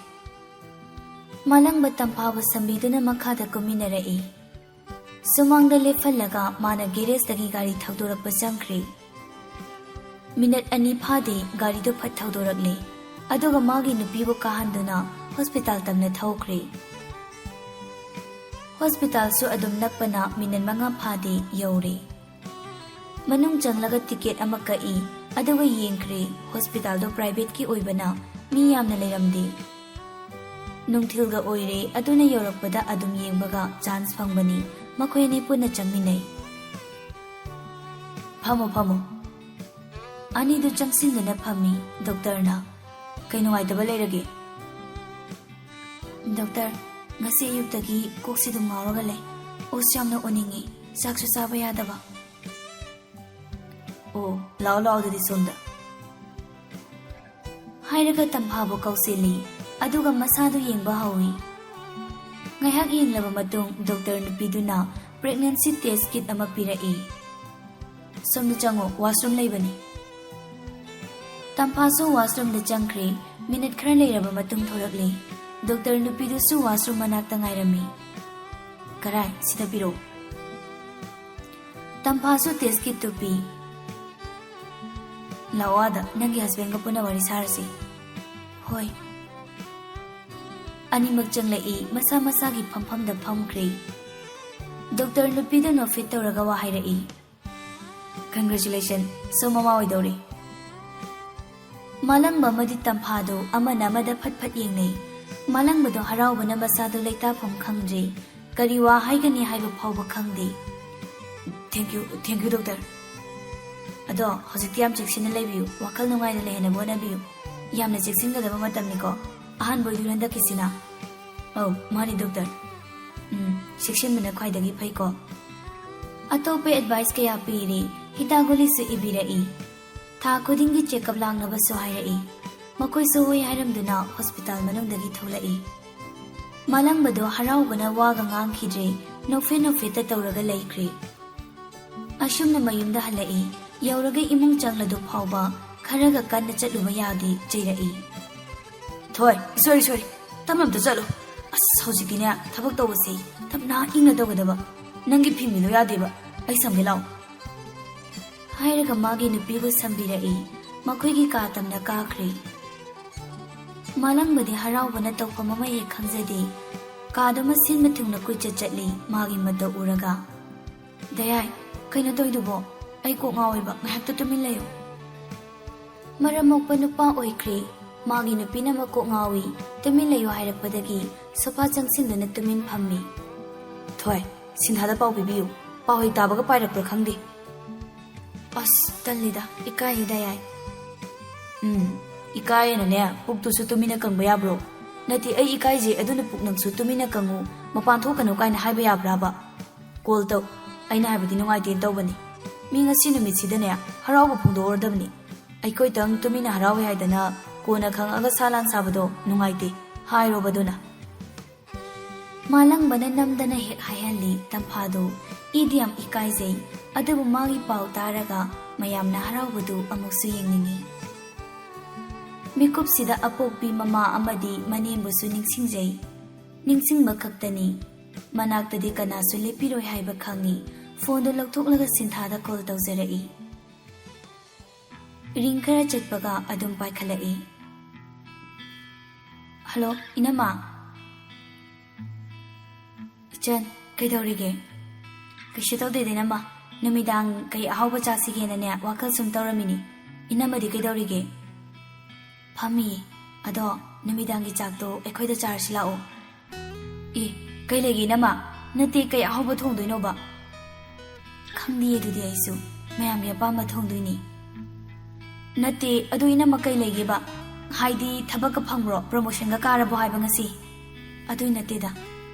ꯃꯥꯂꯪꯕ ꯇꯝꯐꯥꯕꯨ ꯁꯝꯕꯤꯗꯨꯅ ꯃꯈꯥꯗ ꯀꯨꯝꯃꯤꯟꯅꯔꯛꯏ꯫ ꯁꯨꯃꯥꯡꯗ ꯂꯦꯞꯍꯜꯂꯒ ꯃꯥꯅ ꯒꯦꯔꯦꯖꯇꯒꯤ ꯒꯥꯔꯤ ꯊꯧꯗꯣꯔꯛꯄ ꯆꯪꯈ꯭ꯔꯦ꯫ ꯃꯤꯅꯠ ꯑꯅꯤ ꯐꯥꯗꯦ, ꯒꯥꯔꯤꯗꯨ ꯐꯠ ꯊꯧꯗꯣꯔꯛꯂꯦ꯫ ꯑꯗꯨꯒ ꯃꯥꯒꯤ ꯅꯨꯄꯤꯕꯨ ꯀꯥꯍꯟꯗꯨꯅ ꯍꯣꯁꯄꯤꯇꯥꯜ ꯇꯝꯅ ꯊꯧꯈ꯭ꯔꯦ꯫ ꯍꯣꯁꯄꯤꯇꯥꯜꯁꯨ ꯑꯗꯨꯝ ꯅꯛꯄꯅ ꯃꯤꯅꯠ ꯃꯉꯥ ꯐꯥꯗꯦ ꯌꯧꯔꯦ꯫ ꯃꯅꯨꯡ ꯆꯪꯂꯒ ꯇꯤꯀꯦꯠ ꯑꯃ ꯀꯛꯏ, ꯑꯗꯨꯒ ꯌꯦꯡꯈ꯭ꯔꯦ꯫ ꯍꯣꯁꯄꯤꯇꯥꯜꯗꯣ ꯄ꯭ꯔꯥꯏꯚꯦꯠꯀꯤ ꯑꯣꯏꯕꯅ ꯃꯤ ꯌꯥꯝꯅ ꯂꯩꯔꯝꯗꯦ꯫ ꯅꯨꯡꯊꯤꯜꯒ ꯑꯣꯏꯔꯦ, ꯑꯗꯨꯅ ꯌꯧꯔꯛꯄꯗ ꯑꯗꯨꯝ ꯌꯦꯡꯕꯒ ꯆꯥꯟꯁ ꯐꯪꯕꯅꯤ꯫ ꯃꯈꯣꯏ ꯑꯅꯤ ꯄꯨꯟꯅ ꯆꯪꯃꯤꯟꯅꯩ꯫ "ꯐꯝꯃꯣ, ꯐꯝꯃꯣ꯫" ꯑꯅꯤꯗꯨ ꯆꯪꯁꯤꯟꯗꯨꯅ ꯐꯝꯃꯤ꯫ ꯗꯣꯛꯇꯔꯅ, "ꯀꯩ ꯅꯨꯡꯉꯥꯏꯇꯕ ꯂꯩꯔꯒꯦ?" "ꯗꯣꯛꯇꯔ, ꯉꯁꯤ ꯑꯌꯨꯛꯇꯒꯤ ꯀꯣꯛꯁꯤ ꯑꯗꯨꯝ ꯉꯥꯎꯔꯒ ꯂꯩ꯫ ꯑꯣꯁ ꯌꯥꯝꯅ ꯑꯣꯅꯤꯡꯉꯤ, ꯆꯥꯛꯁꯨ ꯆꯥꯕ ꯌꯥꯗꯕ꯫" "ꯑꯣ, ꯂꯥꯛꯑꯣ, ꯂꯥꯛꯑꯣ, ꯑꯗꯨꯗꯤ ꯁꯣꯝꯗ꯫" ꯍꯥꯏꯔꯒ ꯇꯝꯐꯥꯕꯨ ꯀꯧꯁꯤꯜꯂꯤ, ꯑꯗꯨꯒ ꯃꯁꯥꯗꯨ ꯌꯦꯡꯕ ꯍꯧꯏ꯫ ꯉꯥꯏꯍꯥꯛ ꯌꯦꯡꯂꯕ ꯃꯇꯨꯡ ꯗꯣꯛꯇꯔ ꯅꯨꯄꯤꯗꯨꯅ ꯄ꯭ꯔꯦꯒꯅꯦꯟꯁꯤ ꯇꯦꯁ ꯀꯤꯠ ꯑꯃ ꯄꯤꯔꯛꯏ꯫ "ꯁꯣꯝꯗ ꯆꯪꯉꯣ, ꯋꯥꯁꯔꯨꯝ ꯂꯩꯕꯅꯤ꯫" ꯇꯝꯐꯥꯁꯨ ꯋꯥꯁꯔꯨꯝꯗ ꯆꯪꯈ꯭ꯔꯦ꯫ ꯃꯤꯅꯤꯠ ꯈꯔ ꯂꯩꯔꯕ ꯃꯇꯨꯡ ꯊꯣꯔꯛꯂꯦ꯫ ꯗꯣꯛꯇꯔ ꯅꯨꯄꯤꯗꯨꯁꯨ ꯋꯥꯁꯔꯨꯝ ꯃꯅꯥꯛꯇ ꯉꯥꯏꯔꯝꯃꯤ꯫ ꯀꯔꯥꯏ? ꯁꯤꯗ ꯄꯤꯔꯛꯎ꯫ ꯇꯝꯐꯥꯁꯨ ꯇꯦꯁꯀꯤ ꯇꯨꯄꯤ꯫ ꯂꯥꯛꯑꯣ ꯑꯥꯗ, ꯅꯪꯒꯤ ꯍꯁꯕꯦꯟꯒ ꯄꯨꯟꯅ ꯋꯥꯔꯤ ꯁꯥꯔꯁꯤ꯫ ꯍꯣꯏ꯫ ꯑꯅꯤꯃꯛ ꯆꯪꯂꯛꯏ, ꯃꯁꯥ ꯃꯁꯥꯒꯤ ꯐꯝꯐꯝꯗ ꯐꯝꯈ꯭ꯔꯦ꯫ ꯗꯣꯛꯇꯔ ꯅꯨꯄꯤꯗꯨ ꯅꯣꯐꯦꯠ ꯇꯧꯔꯒ ꯋꯥ ꯍꯥꯏꯔꯛꯏ꯫ Congratulation, ꯁꯣꯝ ꯃꯃꯥ ꯑꯣꯏꯗꯧꯔꯦ꯫ ꯃꯥꯂꯪꯕ ꯑꯃꯗꯤ ꯇꯝꯐꯥꯗꯨ ꯑꯃꯅ ꯑꯃꯗ ꯐꯠ ꯐꯠ ꯌꯦꯡꯅꯩ꯫ ꯃꯥꯂꯪꯕꯗꯣ ꯍꯔꯥꯎꯕꯅ ꯃꯁꯥꯗꯨ ꯂꯩꯇꯥꯐꯝ ꯈꯪꯗ꯭ꯔꯦ꯫ ꯀꯔꯤ ꯋꯥ ꯍꯥꯏꯒꯅꯤ ꯍꯥꯏꯕ ꯐꯥꯎꯕ ꯈꯪꯗꯦ꯫ Thank you, thank you, doctor꯫ ꯑꯗꯣ ꯍꯧꯖꯤꯛꯇꯤ ꯌꯥꯝ ꯆꯦꯛꯁꯤꯟꯅ ꯂꯩꯕꯤꯌꯨ, ꯋꯥꯈꯜ ꯅꯨꯡꯉꯥꯏꯅ ꯂꯩꯍꯟꯅꯕ ꯍꯣꯠꯅꯕꯤꯌꯨ꯫ ꯌꯥꯝꯅ ꯆꯦꯛꯁꯤꯟꯒꯗꯕ ꯃꯇꯝꯅꯤꯀꯣ, ꯑꯍꯥꯟꯕ ꯑꯣꯏꯗꯣꯏꯔꯣ ꯍꯟꯗꯛꯀꯤꯁꯤꯅ? ꯑꯧ, ꯃꯥꯅꯤ doctor꯫ ꯎꯝ, ꯆꯦꯛꯁꯤꯟꯕꯅ ꯈ꯭ꯋꯥꯏꯗꯒꯤ ꯐꯩꯀꯣ꯫ ꯑꯇꯣꯞꯄ advice ꯀꯌꯥ ꯄꯤꯔꯦ, ꯍꯤꯗꯥꯛ ꯒꯨꯂꯤꯁꯨ ꯏꯕꯤꯔꯛꯏ꯫ ꯊꯥ ꯈꯨꯗꯤꯡꯒꯤ checkup ꯂꯥꯛꯅꯕꯁꯨ ꯍꯥꯏꯔꯛꯏ꯫ ꯃꯈꯣꯏꯁꯨ ꯍꯣꯏ ꯍꯥꯏꯔꯝꯗꯨꯅ hospital ꯃꯅꯨꯡꯗꯒꯤ ꯊꯣꯛꯂꯛꯏ꯫ ꯃꯥꯂꯪꯕꯗꯣ ꯍꯔꯥꯎꯕꯅ ꯋꯥꯒ ꯉꯥꯡꯈꯤꯗ꯭ꯔꯦ, ꯅꯣꯛꯐꯦꯠ ꯅꯣꯛꯐꯦꯠꯇ ꯇꯧꯔꯒ ꯂꯩꯈ꯭ꯔꯦ꯫ ꯑꯁꯨꯝꯅ ꯃꯌꯨꯝꯗ ꯍꯜꯂꯛꯏ꯫ ꯌꯧꯔꯒ ꯏꯃꯨꯡ ꯆꯪꯂꯗꯨ ꯐꯥꯎꯕ ꯈꯔꯒ ꯀꯟꯅ ꯆꯠꯂꯨꯕ ꯌꯥꯗꯦ, ꯆꯩꯔꯛꯏ꯫ ꯊꯣꯏ, ꯏꯁꯣꯔ, ꯏꯁꯣꯔ, ꯇꯞꯅ ꯑꯝꯇ ꯆꯠꯂꯨ꯫ ꯑꯁ, ꯍꯧꯖꯤꯛꯇꯤꯅꯦ, ꯊꯕꯛ ꯇꯧꯕꯁꯦ ꯇꯞꯅ ꯏꯪꯅ ꯇꯧꯒꯗꯕ꯫ ꯅꯪꯒꯤ ꯐꯤꯃꯤꯗꯣ ꯌꯥꯗꯦꯕ, ꯑꯩ ꯁꯝꯒꯦ ꯂꯥꯛꯑꯣ꯫ ꯍꯥꯏꯔꯒ ꯃꯥꯒꯤ ꯅꯨꯄꯤꯕꯨ ꯁꯝꯕꯤꯔꯛꯏ꯫ ꯃꯈꯣꯏꯒꯤ ꯀꯥ ꯇꯝꯅ ꯀꯥꯈ꯭ꯔꯦ꯫ ꯃꯥꯂꯪꯕꯗꯤ ꯍꯔꯥꯎꯕꯅ ꯇꯧꯐꯝ ꯑꯃ ꯍꯦꯛ ꯈꯪꯖꯗꯦ꯫ ꯀꯥꯗꯨꯃ ꯁꯤꯟꯕ ꯊꯨꯡꯅ ꯀꯣꯏꯆꯠ ꯆꯠꯂꯤ, ꯃꯥꯒꯤ ꯃꯇꯧ ꯎꯔꯒ꯫ ꯗꯌꯥꯏ, ꯀꯩꯅꯣ ꯇꯧꯔꯤꯗꯨꯕꯣ? ꯑꯩ ꯀꯣꯛ ꯉꯥꯎꯋꯦꯕ, ꯉꯥꯏꯍꯥꯛꯇ ꯇꯨꯃꯤꯟ ꯂꯩꯌꯨ꯫ ꯃꯔꯝ ꯃꯣꯛꯄ ꯅꯨꯄꯥ ꯑꯣꯏꯈ꯭ꯔꯦ꯫ ꯃꯥꯒꯤ ꯅꯨꯄꯤꯅ ꯃꯀꯣꯛ ꯉꯥꯎꯏ, ꯇꯨꯃꯤꯟ ꯂꯩꯌꯨ ꯍꯥꯏꯔꯛꯄꯗꯒꯤ sofa ꯆꯪꯁꯤꯟꯗꯨꯅ ꯇꯨꯃꯤꯟ ꯐꯝꯃꯤ꯫ ꯊꯣꯏ, ꯁꯤꯟꯊꯥꯗ ꯄꯥꯎ ꯄꯤꯕꯤꯌꯨ, ꯄꯥꯎ ꯍꯦꯛ ꯇꯥꯕꯒ ꯄꯥꯏꯔꯛꯄ꯭ꯔꯥ ꯈꯪꯗꯦ꯫ ꯑꯁ, ꯇꯜꯂꯤꯗ, ꯏꯀꯥꯏꯌꯦ ꯗꯌꯥꯏ꯫ ꯎꯝ, ꯏꯀꯥꯏꯌꯦꯅꯅꯦ ꯄꯨꯛꯇꯨꯁꯨ ꯇꯨꯃꯤꯟꯅ ꯀꯪꯕ ꯌꯥꯕ꯭ꯔꯣ? ꯅꯠꯇꯦ, ꯑꯩ ꯏꯀꯥꯏꯖꯩ, ꯑꯗꯨꯅ ꯄꯨꯛ ꯅꯪꯁꯨ ꯇꯨꯃꯤꯟꯅ ꯀꯪꯉꯨ, ꯃꯄꯥꯟ ꯊꯣꯛꯀꯅꯨ ꯀꯥꯏꯅ ꯍꯥꯏꯕ ꯌꯥꯕ꯭ꯔꯥꯕ? Call ꯇꯧ, ꯑꯩꯅ ꯍꯥꯏꯕꯗꯤ ꯅꯨꯡꯉꯥꯏꯇꯦꯅ ꯇꯧꯕꯅꯤ꯫ ꯃꯤ ꯉꯁꯤ ꯅꯨꯃꯤꯠꯁꯤꯗꯅꯦ ꯍꯔꯥꯎꯕ ꯐꯣꯡꯗꯣꯛꯑꯣꯔꯗꯕꯅꯤ꯫ ꯑꯩꯈꯣꯏꯇꯪ ꯇꯨꯃꯤꯟꯅ ꯍꯔꯥꯎꯋꯦ ꯍꯥꯏꯗꯅ ꯀꯣꯟꯅ ꯈꯪꯉꯒ ꯁꯥ ꯂꯥꯟ ꯁꯥꯕꯗꯣ ꯅꯨꯡꯉꯥꯏꯇꯦ, ꯍꯥꯏꯔꯣꯕ ꯑꯗꯨꯅ꯫ ꯃꯥꯂꯪꯕꯅ ꯅꯝꯗꯅ ꯍꯦꯛ ꯍꯥꯏꯍꯜꯂꯤ ꯇꯝꯐꯥꯗꯨ꯫ ꯏꯗꯤ ꯌꯥꯝ ꯏꯀꯥꯏꯖꯩ, ꯑꯗꯨꯕꯨ ꯃꯥꯒꯤ ꯄꯥꯎ ꯇꯥꯔꯒ ꯃꯌꯥꯝꯅ ꯍꯔꯥꯎꯕꯗꯨ ꯑꯃꯨꯛꯁꯨ ꯌꯦꯡꯅꯤꯡꯏ꯫ ꯃꯤꯀꯨꯞꯁꯤꯗ ꯑꯄꯣꯛꯄꯤ ꯃꯃꯥ ꯑꯃꯗꯤ ꯃꯅꯦꯝꯕꯨꯁꯨ ꯅꯤꯡꯁꯤꯡꯖꯩ꯫ ꯅꯤꯡꯁꯤꯡꯕ ꯈꯛꯇꯅꯤ꯫ ꯃꯅꯥꯛꯇꯗꯤ ꯀꯅꯥꯁꯨ ꯂꯦꯞꯄꯤꯔꯣꯏ ꯍꯥꯏꯕ ꯈꯪꯏ꯫ ꯐꯣꯟꯗꯨ ꯂꯧꯊꯣꯛꯂꯒ ꯁꯤꯟꯊꯥꯗ ꯀꯣꯜ ꯇꯧꯖꯔꯛꯏ꯫ ꯔꯤꯡ ꯈꯔ ꯆꯠꯄꯒ ꯑꯗꯨꯝ ꯄꯥꯏꯈꯠꯂꯛꯏ꯫ "ꯍꯜꯂꯣ, ꯏꯅꯝꯃ?" "ꯏꯆꯟ, ꯀꯩꯗꯧꯔꯤꯒꯦ?" "ꯀꯩꯁꯨ ꯇꯧꯗꯦꯗ, ꯏꯅꯝꯃ꯫ ꯅꯨꯃꯤꯗꯥꯡ ꯀꯩ ꯑꯍꯥꯎꯕ ꯆꯥꯁꯤꯒꯦꯅꯅꯦ ꯋꯥꯈꯜ ꯁꯨꯝ ꯇꯧꯔꯝꯃꯤꯅꯤ꯫ ꯏꯅꯝꯃꯗꯤ ꯀꯩꯗꯧꯔꯤꯒꯦ?" "ꯐꯝꯃꯤꯌꯦ꯫ ꯑꯗꯣ ꯅꯨꯃꯤꯗꯥꯡꯒꯤ ꯆꯥꯛꯇꯣ ꯑꯩꯈꯣꯏꯗ ꯆꯥꯔꯁꯤ ꯂꯥꯛꯑꯣ꯫" "ꯑꯦ, ꯀꯩ ꯂꯩꯒꯦ ꯏꯅꯝꯃ? ꯅꯠꯇꯦ, ꯀꯩ ꯑꯍꯥꯎꯕ ꯊꯣꯡꯗꯣꯏꯅꯣꯕ?" "ꯈꯪꯗꯤꯌꯦ, ꯑꯗꯨꯗꯤ ꯑꯩꯁꯨ꯫ ꯃꯌꯥꯝꯒꯤ ꯑꯄꯥꯝꯕ ꯊꯣꯡꯗꯣꯏꯅꯤ꯫" "ꯅꯠꯇꯦ, ꯑꯗꯨ ꯏꯅꯝꯃ ꯀꯩ ꯂꯩꯒꯦꯕ? ꯍꯥꯏꯗꯤ ꯊꯕꯛꯀ ꯐꯪꯕ꯭ꯔꯣ? ꯄ꯭ꯔꯣꯃꯣꯁꯟꯒ ꯀꯥꯔꯕꯣ ꯍꯥꯏꯕ ꯉꯁꯤ?" "ꯑꯗꯨꯏ ꯅꯠꯇꯦꯗ꯫"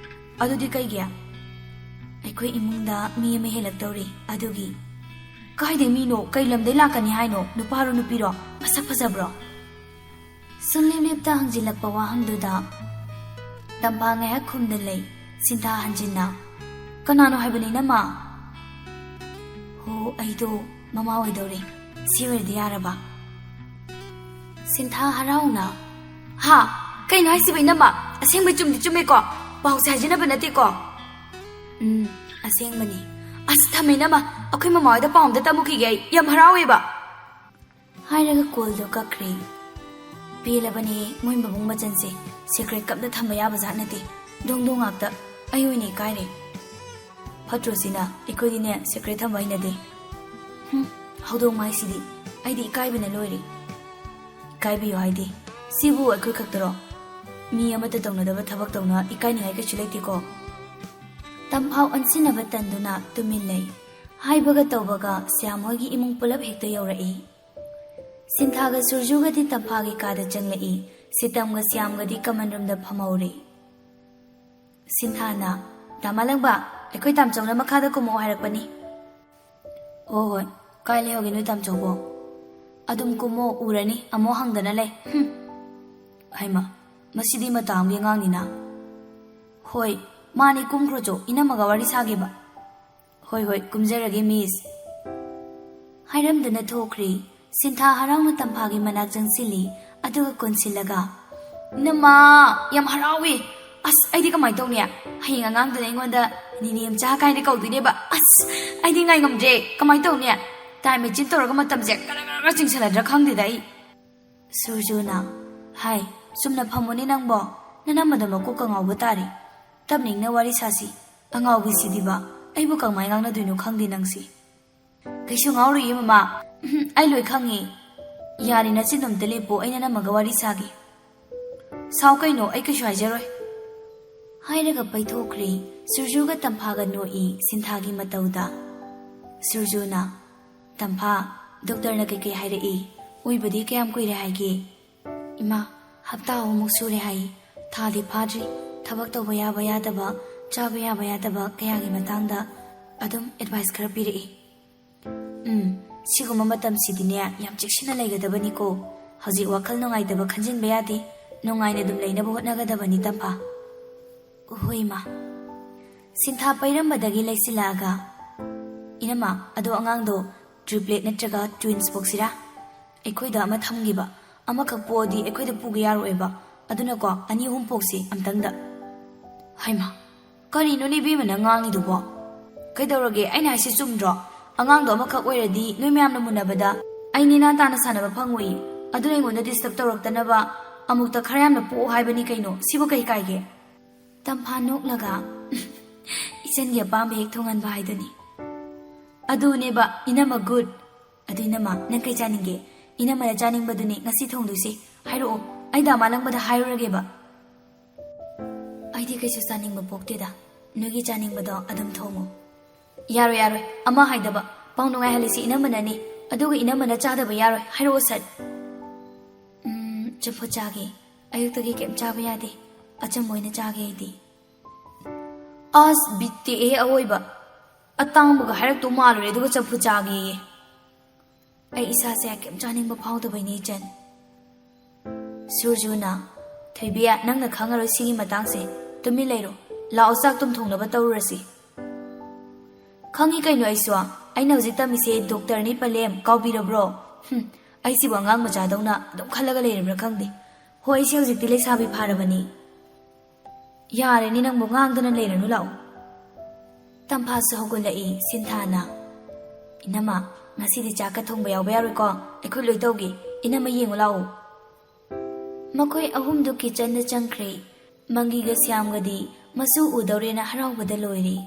"ꯑꯗꯨꯗꯤ ꯀꯩꯒꯤ?" "ꯑꯩꯈꯣꯏ ꯏꯃꯨꯡꯗ ꯃꯤ ꯑꯃ ꯍꯦꯜꯂꯛꯇꯧꯔꯤ, ꯑꯗꯨꯒꯤ꯫" "ꯀꯥꯏꯗꯩ ꯃꯤꯅꯣ? ꯀꯩ ꯂꯝꯗꯩ ꯂꯥꯛꯀꯅꯤ ꯍꯥꯏꯅꯣ? ꯅꯨꯄꯥꯔꯣ ꯅꯨꯄꯤꯔꯣ? ꯃꯁꯛ ꯐꯖꯕ꯭ꯔꯣ?" ꯁꯨꯡꯂꯦꯞ ꯂꯦꯞꯇ ꯍꯪꯖꯤꯜꯂꯛꯄ ꯋꯥꯍꯪꯗꯨꯗ ꯇꯝꯐꯥ ꯉꯥꯏꯍꯥꯛ ꯈꯨꯝꯗ ꯂꯩ꯫ ꯁꯤꯟꯊꯥ ꯍꯟꯖꯤꯟꯅ, "ꯀꯅꯥꯅꯣ ꯍꯥꯏꯕꯅꯤ, ꯏꯅꯝꯃ?" "ꯍꯣ, ꯑꯩꯗꯣ ꯃꯃꯥ ꯑꯣꯏꯗꯧꯔꯦ꯫ ꯁꯤ ꯑꯣꯏꯔꯗꯤ ꯌꯥꯔꯕ?" ꯁꯤꯟꯊꯥ ꯍꯔꯥꯎꯅ, "ꯍꯥ? ꯀꯩꯅꯣ ꯍꯥꯏꯁꯤꯕ, ꯏꯅꯝꯃ? ꯑꯁꯦꯡꯕꯩ ꯆꯨꯝꯗꯤ ꯆꯨꯝꯃꯦꯀꯣ? ꯄꯥꯎꯁꯦ ꯍꯥꯏꯖꯤꯟꯅꯕ ꯅꯠꯇꯦꯀꯣ?" "ꯎꯝ, ꯑꯁꯦꯡꯕꯅꯤ꯫ ꯑꯁ, ꯊꯝꯃꯦ, ꯏꯅꯝꯃ꯫ ꯑꯩꯈꯣꯏ ꯃꯃꯥ ꯍꯣꯏꯗ ꯄꯥꯎ ꯑꯝꯇ ꯇꯝꯃꯨꯈꯤꯒꯦ ꯑꯩ꯫ ꯌꯥꯝ ꯍꯔꯥꯎꯋꯦꯕ꯫" ꯍꯥꯏꯔꯒ ꯀꯣꯜꯗꯣ ꯀꯛꯈ꯭ꯔꯦ꯫ ꯄꯦꯜꯂꯕꯅꯦ ꯃꯣꯏ ꯃꯕꯨꯡ ꯃꯆꯟꯁꯦ꯫ ꯁꯤꯀ꯭ꯔꯦꯠꯀ ꯑꯝꯇ ꯊꯝꯕ ꯌꯥꯕ ꯖꯥꯠ ꯅꯠꯇꯦ꯫ ꯗꯣꯡ ꯗꯣꯡ ꯉꯥꯛꯇ꯫ ꯑꯩ ꯑꯣꯏꯅ ꯏꯀꯥꯏꯔꯦ꯫ ꯐꯠꯇ꯭ꯔꯣ ꯁꯤꯅ? ꯑꯩꯈꯣꯏꯗꯤꯅꯦ ꯁꯤꯀ꯭ꯔꯦꯠ ꯊꯝꯕ ꯍꯩꯅꯗꯦ꯫ ꯍꯨꯝ, ꯍꯧꯗꯣꯡ ꯃꯥꯏꯁꯤꯗꯤ꯫ ꯑꯩꯗꯤ ꯏꯀꯥꯏꯕꯅ ꯂꯣꯏꯔꯦ꯫ ꯏꯀꯥꯏꯕꯤꯌꯨ ꯍꯥꯏꯗꯤ? ꯁꯤꯕꯨ ꯑꯩꯈꯣꯏ ꯈꯛꯇꯔꯣ? ꯃꯤ ꯑꯃꯠꯇ ꯇꯧꯅꯗꯕ ꯊꯕꯛ ꯇꯧꯅ ꯏꯀꯥꯏꯅꯤꯡꯉꯥꯏ ꯀꯩꯁꯨ ꯂꯩꯇꯦꯀꯣ꯫ ꯇꯝꯐꯥꯎ ꯑꯣꯟꯁꯤꯟꯅꯕ ꯇꯟꯗꯨꯅ ꯇꯨꯃꯤꯟ ꯂꯩ꯫ ꯍꯥꯏꯕꯒ ꯇꯧꯕꯒ ꯁ꯭ꯌꯥꯝ ꯍꯣꯏꯒꯤ ꯏꯃꯨꯡ ꯄꯨꯂꯞ ꯍꯦꯛꯇ ꯌꯧꯔꯛꯏ꯫ ꯁꯤꯟꯊꯥꯒ ꯁꯨꯔꯖꯨꯒꯗꯤ ꯇꯝꯐꯥꯒꯤ ꯀꯥꯗ ꯆꯪꯂꯛꯏ꯫ ꯁꯤꯇꯝꯒ ꯁ꯭ꯌꯥꯝꯒꯗꯤ ꯀꯃꯟ ꯔꯨꯝꯗ ꯐꯝꯍꯧꯔꯦ꯫ ꯁꯤꯟꯊꯥꯅ, "ꯗꯥ ꯃꯥꯂꯪꯕ, ꯑꯩꯈꯣꯏ ꯇꯥꯝꯆꯧꯅ ꯃꯈꯥꯗ ꯀꯨꯝꯃꯛꯑꯣ ꯍꯥꯏꯔꯛꯄꯅꯤ꯫" "ꯍꯣ ꯍꯣꯏ, ꯀꯥꯏ ꯂꯩꯍꯧꯒꯦ ꯅꯣꯏ ꯇꯥꯝꯆꯧꯕꯣ?" "ꯑꯗꯨꯝ ꯀꯨꯝꯃꯣ, ꯎꯔꯅꯤ, ꯑꯃꯨꯛ ꯍꯪꯗꯅ ꯂꯩ꯫" "ꯍꯨꯝ꯫" "ꯍꯩꯃ, ꯃꯁꯤꯗꯤ ꯃꯇꯥ ꯑꯃꯒꯤ ꯑꯉꯥꯡꯅꯤꯅ꯫" "ꯍꯣꯏ, ꯃꯥꯅꯤ, ꯀꯨꯝꯈ꯭ꯔꯣ ꯆꯣ, ꯏꯅꯝꯃꯒ ꯋꯥꯔꯤ ꯁꯥꯒꯦꯕ꯫" "ꯍꯣꯏ ꯍꯣꯏ, ꯀꯨꯝꯖꯔꯒꯦ ꯃꯤꯁ꯫" ꯍꯥꯏꯔꯝꯗꯅ ꯊꯣꯛꯈ꯭ꯔꯦ꯫ ꯁꯤꯟꯊꯥ ꯍꯔꯥꯎꯅ ꯇꯝꯐꯥꯒꯤ ꯃꯅꯥꯛ ꯆꯪꯁꯤꯜꯂꯤ, ꯑꯗꯨꯒ ꯀꯣꯟꯁꯤꯜꯂꯒ, "ꯏꯅꯝꯃ, ꯌꯥꯝ ꯍꯔꯥꯎꯏ꯫ ꯑꯁ, ꯑꯩꯗꯤ ꯀꯃꯥꯏꯅ ꯇꯧꯅꯤ? ꯍꯌꯦꯡ ꯑꯉꯥꯡꯗꯨꯅ ꯑꯩꯉꯣꯟꯗ "ꯅꯤꯅꯦ ꯃꯆꯥ" ꯀꯥꯏꯅ ꯀꯧꯗꯣꯏꯅꯦꯕ꯫ ꯑꯁ, ꯑꯩꯗꯤ ꯉꯥꯏ ꯉꯝꯗ꯭ꯔꯦ꯫ ꯀꯃꯥꯏꯅ ꯇꯧꯅꯤ? ꯇꯥꯏꯝ ꯃꯦꯆꯤꯟ ꯇꯧꯔꯒ ꯃꯇꯝꯁꯦ ꯒꯔ ꯒꯔ ꯒꯔ ꯆꯤꯡꯁꯜꯂꯗ꯭ꯔꯥ ꯈꯪꯗꯦꯗ ꯑꯩ꯫ ꯁꯨꯔꯖꯨꯅ, "ꯍꯥꯏ, ꯆꯨꯝꯅ ꯐꯝꯃꯨꯅꯦ ꯅꯪꯕꯣ꯫ ꯅꯅꯝꯃꯗꯣ ꯃꯀꯣꯛꯀ ꯉꯥꯎꯕ ꯇꯥꯔꯦ꯫ ꯇꯞꯅ ꯏꯪꯅ ꯋꯥꯔꯤ ꯁꯥꯁꯤ꯫ ꯑꯉꯥꯎꯕꯤꯁꯤꯗꯤꯕ, ꯑꯩꯕꯨ ꯀꯃꯥꯏ ꯉꯥꯡꯅꯗꯣꯏꯅꯣ ꯈꯪꯗꯦ ꯅꯪꯁꯤ꯫" "ꯀꯩꯁꯨ ꯉꯥꯎꯔꯣꯏꯌꯦ ꯃꯃꯥ꯫ ꯎꯝ, ꯑꯩ ꯂꯣꯏ ꯈꯪꯉꯦ꯫ ꯌꯥꯔꯦ, ꯅꯆꯤꯟꯗꯣ ꯑꯝꯇ ꯂꯦꯞꯄꯣ, ꯑꯩ ꯅꯅꯝꯃꯒ ꯋꯥꯔꯤ ꯁꯥꯒꯦ꯫" "ꯁꯥꯎ ꯀꯩꯅꯣ, ꯑꯩ ꯀꯩꯁꯨ ꯍꯥꯏꯖꯔꯣꯏ꯫" ꯍꯥꯏꯔꯒ ꯄꯩꯊꯣꯛꯈ꯭ꯔꯦ꯫ ꯁꯨꯔꯖꯨꯒ ꯇꯝꯐꯥꯒ ꯅꯣꯛꯏ ꯁꯤꯟꯊꯥꯒꯤ ꯃꯇꯧꯗ꯫ ꯁꯨꯔꯖꯨꯅ, "ꯇꯝꯐꯥ, ꯗꯣꯛꯇꯔꯅ ꯀꯩꯀꯩ ꯍꯥꯏꯔꯛꯏ? ꯑꯣꯏꯕꯗꯤ ꯀꯌꯥꯝ ꯀꯨꯏꯔꯦ ꯍꯥꯏꯒꯦ?" "ꯏꯃꯥ, ꯍꯞꯇꯥ ꯑꯍꯨꯝꯃꯨꯛ ꯁꯨꯔꯦ ꯍꯥꯏ꯫ ꯊꯥꯗꯤ ꯐꯥꯗ꯭ꯔꯤ꯫ ꯊꯕꯛ ꯇꯧꯕ ꯌꯥꯕ ꯌꯥꯗꯕ, ꯆꯥꯕ ꯌꯥꯕ ꯌꯥꯗꯕ ꯀꯌꯥꯒꯤ ꯃꯇꯥꯡꯗ ꯑꯗꯨꯝ ꯑꯦꯗꯚꯥꯏꯁ ꯈꯔ ꯄꯤꯔꯛꯏ꯫" "ꯎꯝ, ꯁꯤꯒꯨꯝꯕ ꯃꯇꯝꯁꯤꯗꯤꯅꯦ, ꯌꯥꯝ ꯆꯦꯛꯁꯤꯟꯅ ꯂꯩꯒꯗꯕꯅꯤꯀꯣ꯫ ꯍꯧꯖꯤꯛ ꯋꯥꯈꯜ ꯅꯨꯡꯉꯥꯏꯇꯕ ꯈꯟꯖꯤꯟꯕ ꯌꯥꯗꯦ꯫ ꯅꯨꯡꯉꯥꯏꯅ ꯑꯗꯨꯝ ꯂꯩꯅꯕ ꯍꯣꯠꯅꯒꯗꯕꯅꯤ, ꯇꯝꯐꯥ꯫" "ꯍꯣꯏ, ꯏꯃꯥ꯫" ꯁꯤꯟꯊꯥ ꯄꯩꯔꯝꯕꯗꯒꯤ ꯂꯩꯁꯤꯜꯂꯛꯑꯒ, "ꯏꯅꯝꯃ, ꯑꯗꯣ ꯑꯉꯥꯡꯗꯣ ꯇ꯭ꯔꯤꯄ꯭ꯂꯦꯠ ꯅꯠꯇ꯭ꯔꯒ ꯇ꯭ꯋꯤꯟꯁ ꯄꯣꯛꯁꯤꯔꯥ? ꯑꯩꯈꯣꯏꯗ ꯑꯃ ꯊꯝꯈꯤꯕ, ꯑꯃꯈꯛ ꯄꯣꯛꯑꯗꯤ ꯑꯩꯈꯣꯏꯗ ꯄꯨꯒꯦ ꯌꯥꯔꯣꯏꯕ꯫ ꯑꯗꯨꯅꯀꯣ, ꯑꯅꯤ ꯑꯍꯨꯝ ꯄꯣꯛꯁꯤ ꯑꯝꯇꯪꯗ꯫" "ꯍꯩꯃꯥ, ꯀꯔꯤꯅꯣꯅꯦ ꯏꯕꯦꯝꯃꯅ ꯉꯥꯡꯉꯤꯗꯨꯕꯣ? ꯀꯩꯗꯧꯔꯒꯦ? ꯑꯩꯅ ꯍꯥꯏꯁꯤ ꯆꯨꯝꯗ꯭ꯔꯣ? ꯑꯉꯥꯡꯗꯣ ꯑꯃꯈꯛ ꯑꯣꯏꯔꯗꯤ ꯅꯣꯏ ꯃꯌꯥꯝꯅ ꯃꯨꯟꯅꯕꯗ ꯑꯩ ꯅꯦꯅꯥ ꯇꯥꯅ ꯁꯥꯟꯅꯕ ꯐꯪꯉꯣꯏꯌꯦ꯫ ꯑꯗꯨꯅ ꯑꯩꯉꯣꯟꯗ ꯗꯤꯁꯇꯔꯕ ꯇꯧꯔꯛꯇꯅꯕ ꯑꯃꯨꯛꯇ ꯈꯔ ꯌꯥꯝꯅ ꯄꯣꯛꯑꯣ ꯍꯥꯏꯕꯅꯤ ꯀꯩꯅꯣ꯫ ꯁꯤꯕꯨ ꯀꯩ ꯀꯥꯏꯒꯦ?" ꯇꯝꯐꯥ ꯅꯣꯛꯂꯒ, "ꯏꯆꯟꯒꯤ ꯑꯄꯥꯝꯕ ꯍꯦꯛ ꯊꯨꯡꯍꯟꯕ ꯍꯥꯏꯗꯨꯅꯤ꯫" "ꯑꯗꯨꯅꯦꯕ, ꯏꯅꯝꯃ ꯒꯨꯗ꯫ ꯑꯗꯨ ꯏꯅꯝꯃ, ꯅꯪ ꯀꯩ ꯆꯥꯅꯤꯡꯒꯦ? ꯏꯅꯝꯃꯅ ꯆꯥꯅꯤꯡꯕꯗꯨꯅꯤ ꯉꯁꯤ ꯊꯣꯡꯗꯣꯏꯁꯦ꯫ ꯍꯥꯏꯔꯛꯑꯣ, ꯑꯩ ꯗꯥ ꯃꯥꯂꯪꯕꯗ ꯍꯥꯏꯔꯨꯔꯒꯦꯕ꯫" "ꯑꯩꯗꯤ ꯀꯩꯁꯨ ꯆꯥꯅꯤꯡꯕ ꯄꯣꯛꯇꯦꯗ꯫ ꯅꯣꯏꯒꯤ ꯆꯥꯅꯤꯡꯕꯗꯣ ꯑꯗꯨꯝ ꯊꯣꯡꯉꯨ꯫" "ꯌꯥꯔꯣꯏ, ꯌꯥꯔꯣꯏ, ꯑꯃ ꯍꯥꯏꯗꯕ꯫ ꯄꯥꯎ ꯅꯨꯡꯉꯥꯏꯍꯜꯂꯤꯁꯤ ꯏꯅꯝꯃꯅꯅꯤ꯫ ꯑꯗꯨꯒ ꯏꯅꯝꯃꯅ ꯆꯥꯗꯕ ꯌꯥꯔꯣꯏ꯫ ꯍꯥꯏꯔꯛꯑꯣ ꯁꯠ꯫" "ꯎꯝ, ꯆꯝꯐꯨꯠ ꯆꯥꯒꯦ꯫ ꯑꯌꯨꯛꯇꯒꯤ ꯀꯩꯝ ꯆꯥꯕ ꯌꯥꯗꯦ꯫ ꯑꯆꯝꯕ ꯑꯣꯏꯅ ꯆꯥꯒꯦ ꯑꯩꯗꯤ꯫" "ꯑꯁ, ꯕꯤꯠ ꯇꯦꯛꯑꯦ ꯑꯋꯣꯏꯕ꯫ ꯑꯇꯥꯡꯕꯒ ꯍꯥꯏꯔꯛꯇꯧ ꯃꯥꯜꯂꯨꯔꯦ, ꯑꯗꯨꯒ ꯆꯝꯐꯨꯠ ꯆꯥꯒꯦꯌꯦ꯫ ꯑꯩ ꯏꯁꯥꯁꯦ ꯀꯩꯝ ꯆꯥꯅꯤꯡꯕ ꯐꯥꯎꯗꯕꯩꯅꯦ, ꯏꯆꯟ꯫" ꯁꯨꯔꯖꯨꯅ, "ꯊꯣꯏꯕꯤ, ꯅꯪꯅ ꯈꯪꯉꯔꯣꯏ ꯁꯤꯒꯤ ꯃꯇꯥꯡꯁꯦ꯫ ꯇꯨꯃꯤꯟ ꯂꯩꯔꯣ꯫ ꯂꯥꯛꯑꯣ, ꯆꯥꯛ ꯇꯨꯝ ꯊꯣꯡꯅꯕ ꯇꯧꯔꯨꯔꯁꯤ꯫" "ꯈꯪꯉꯤ ꯀꯩꯅꯣ ꯑꯩꯁꯨ꯫ ꯑꯩꯅ ꯍꯧꯖꯤꯛ ꯇꯝꯃꯤꯁꯦ ꯗꯣꯛꯇꯔꯅꯤ ꯄꯂꯦꯝ, ꯀꯥꯎꯕꯤꯔꯕ꯭ꯔꯣ? ꯍꯨꯝ, ꯑꯩꯁꯤꯕꯨ ꯑꯉꯥꯡ ꯃꯆꯥꯗꯧꯅ ꯑꯗꯨꯝ ꯈꯜꯂꯒ ꯂꯩꯔꯕ꯭ꯔꯥ ꯈꯪꯗꯦ꯫ ꯍꯣꯏ, ꯑꯩꯁꯦ ꯍꯧꯖꯤꯛꯇꯤ ꯂꯩꯁꯥꯕꯤ ꯐꯥꯔꯕꯅꯤ꯫" "ꯌꯥꯔꯦꯅꯦ, ꯅꯪꯕꯨ ꯉꯥꯡꯗꯅ ꯂꯩꯔꯅꯨ, ꯂꯥꯛꯑꯣ꯫" ꯇꯝꯐꯥꯁꯨ ꯍꯧꯒꯠꯂꯛꯏ꯫ ꯁꯤꯟꯊꯥꯅ, "ꯏꯅꯝꯃ, ꯉꯁꯤꯗꯤ ꯆꯥꯛꯀ ꯊꯣꯡꯕ ꯌꯥꯎꯕ ꯌꯥꯔꯣꯏꯀꯣ, ꯑꯩꯈꯣꯏ ꯂꯣꯏ ꯇꯧꯒꯦ꯫ ꯏꯅꯝꯃ, ꯌꯦꯡꯉꯨ ꯂꯥꯛꯑꯣ꯫" ꯃꯈꯣꯏ ꯑꯍꯨꯝꯗꯨ ꯀꯤꯆꯟꯗ ꯆꯪꯈ꯭ꯔꯦ꯫ ꯃꯪꯒꯤꯒ ꯁ꯭ꯌꯥꯝꯒꯗꯤ ꯃꯁꯨ ꯎꯗꯧꯔꯦꯅ ꯍꯔꯥꯎꯕꯗ ꯂꯣꯏꯔꯦ꯫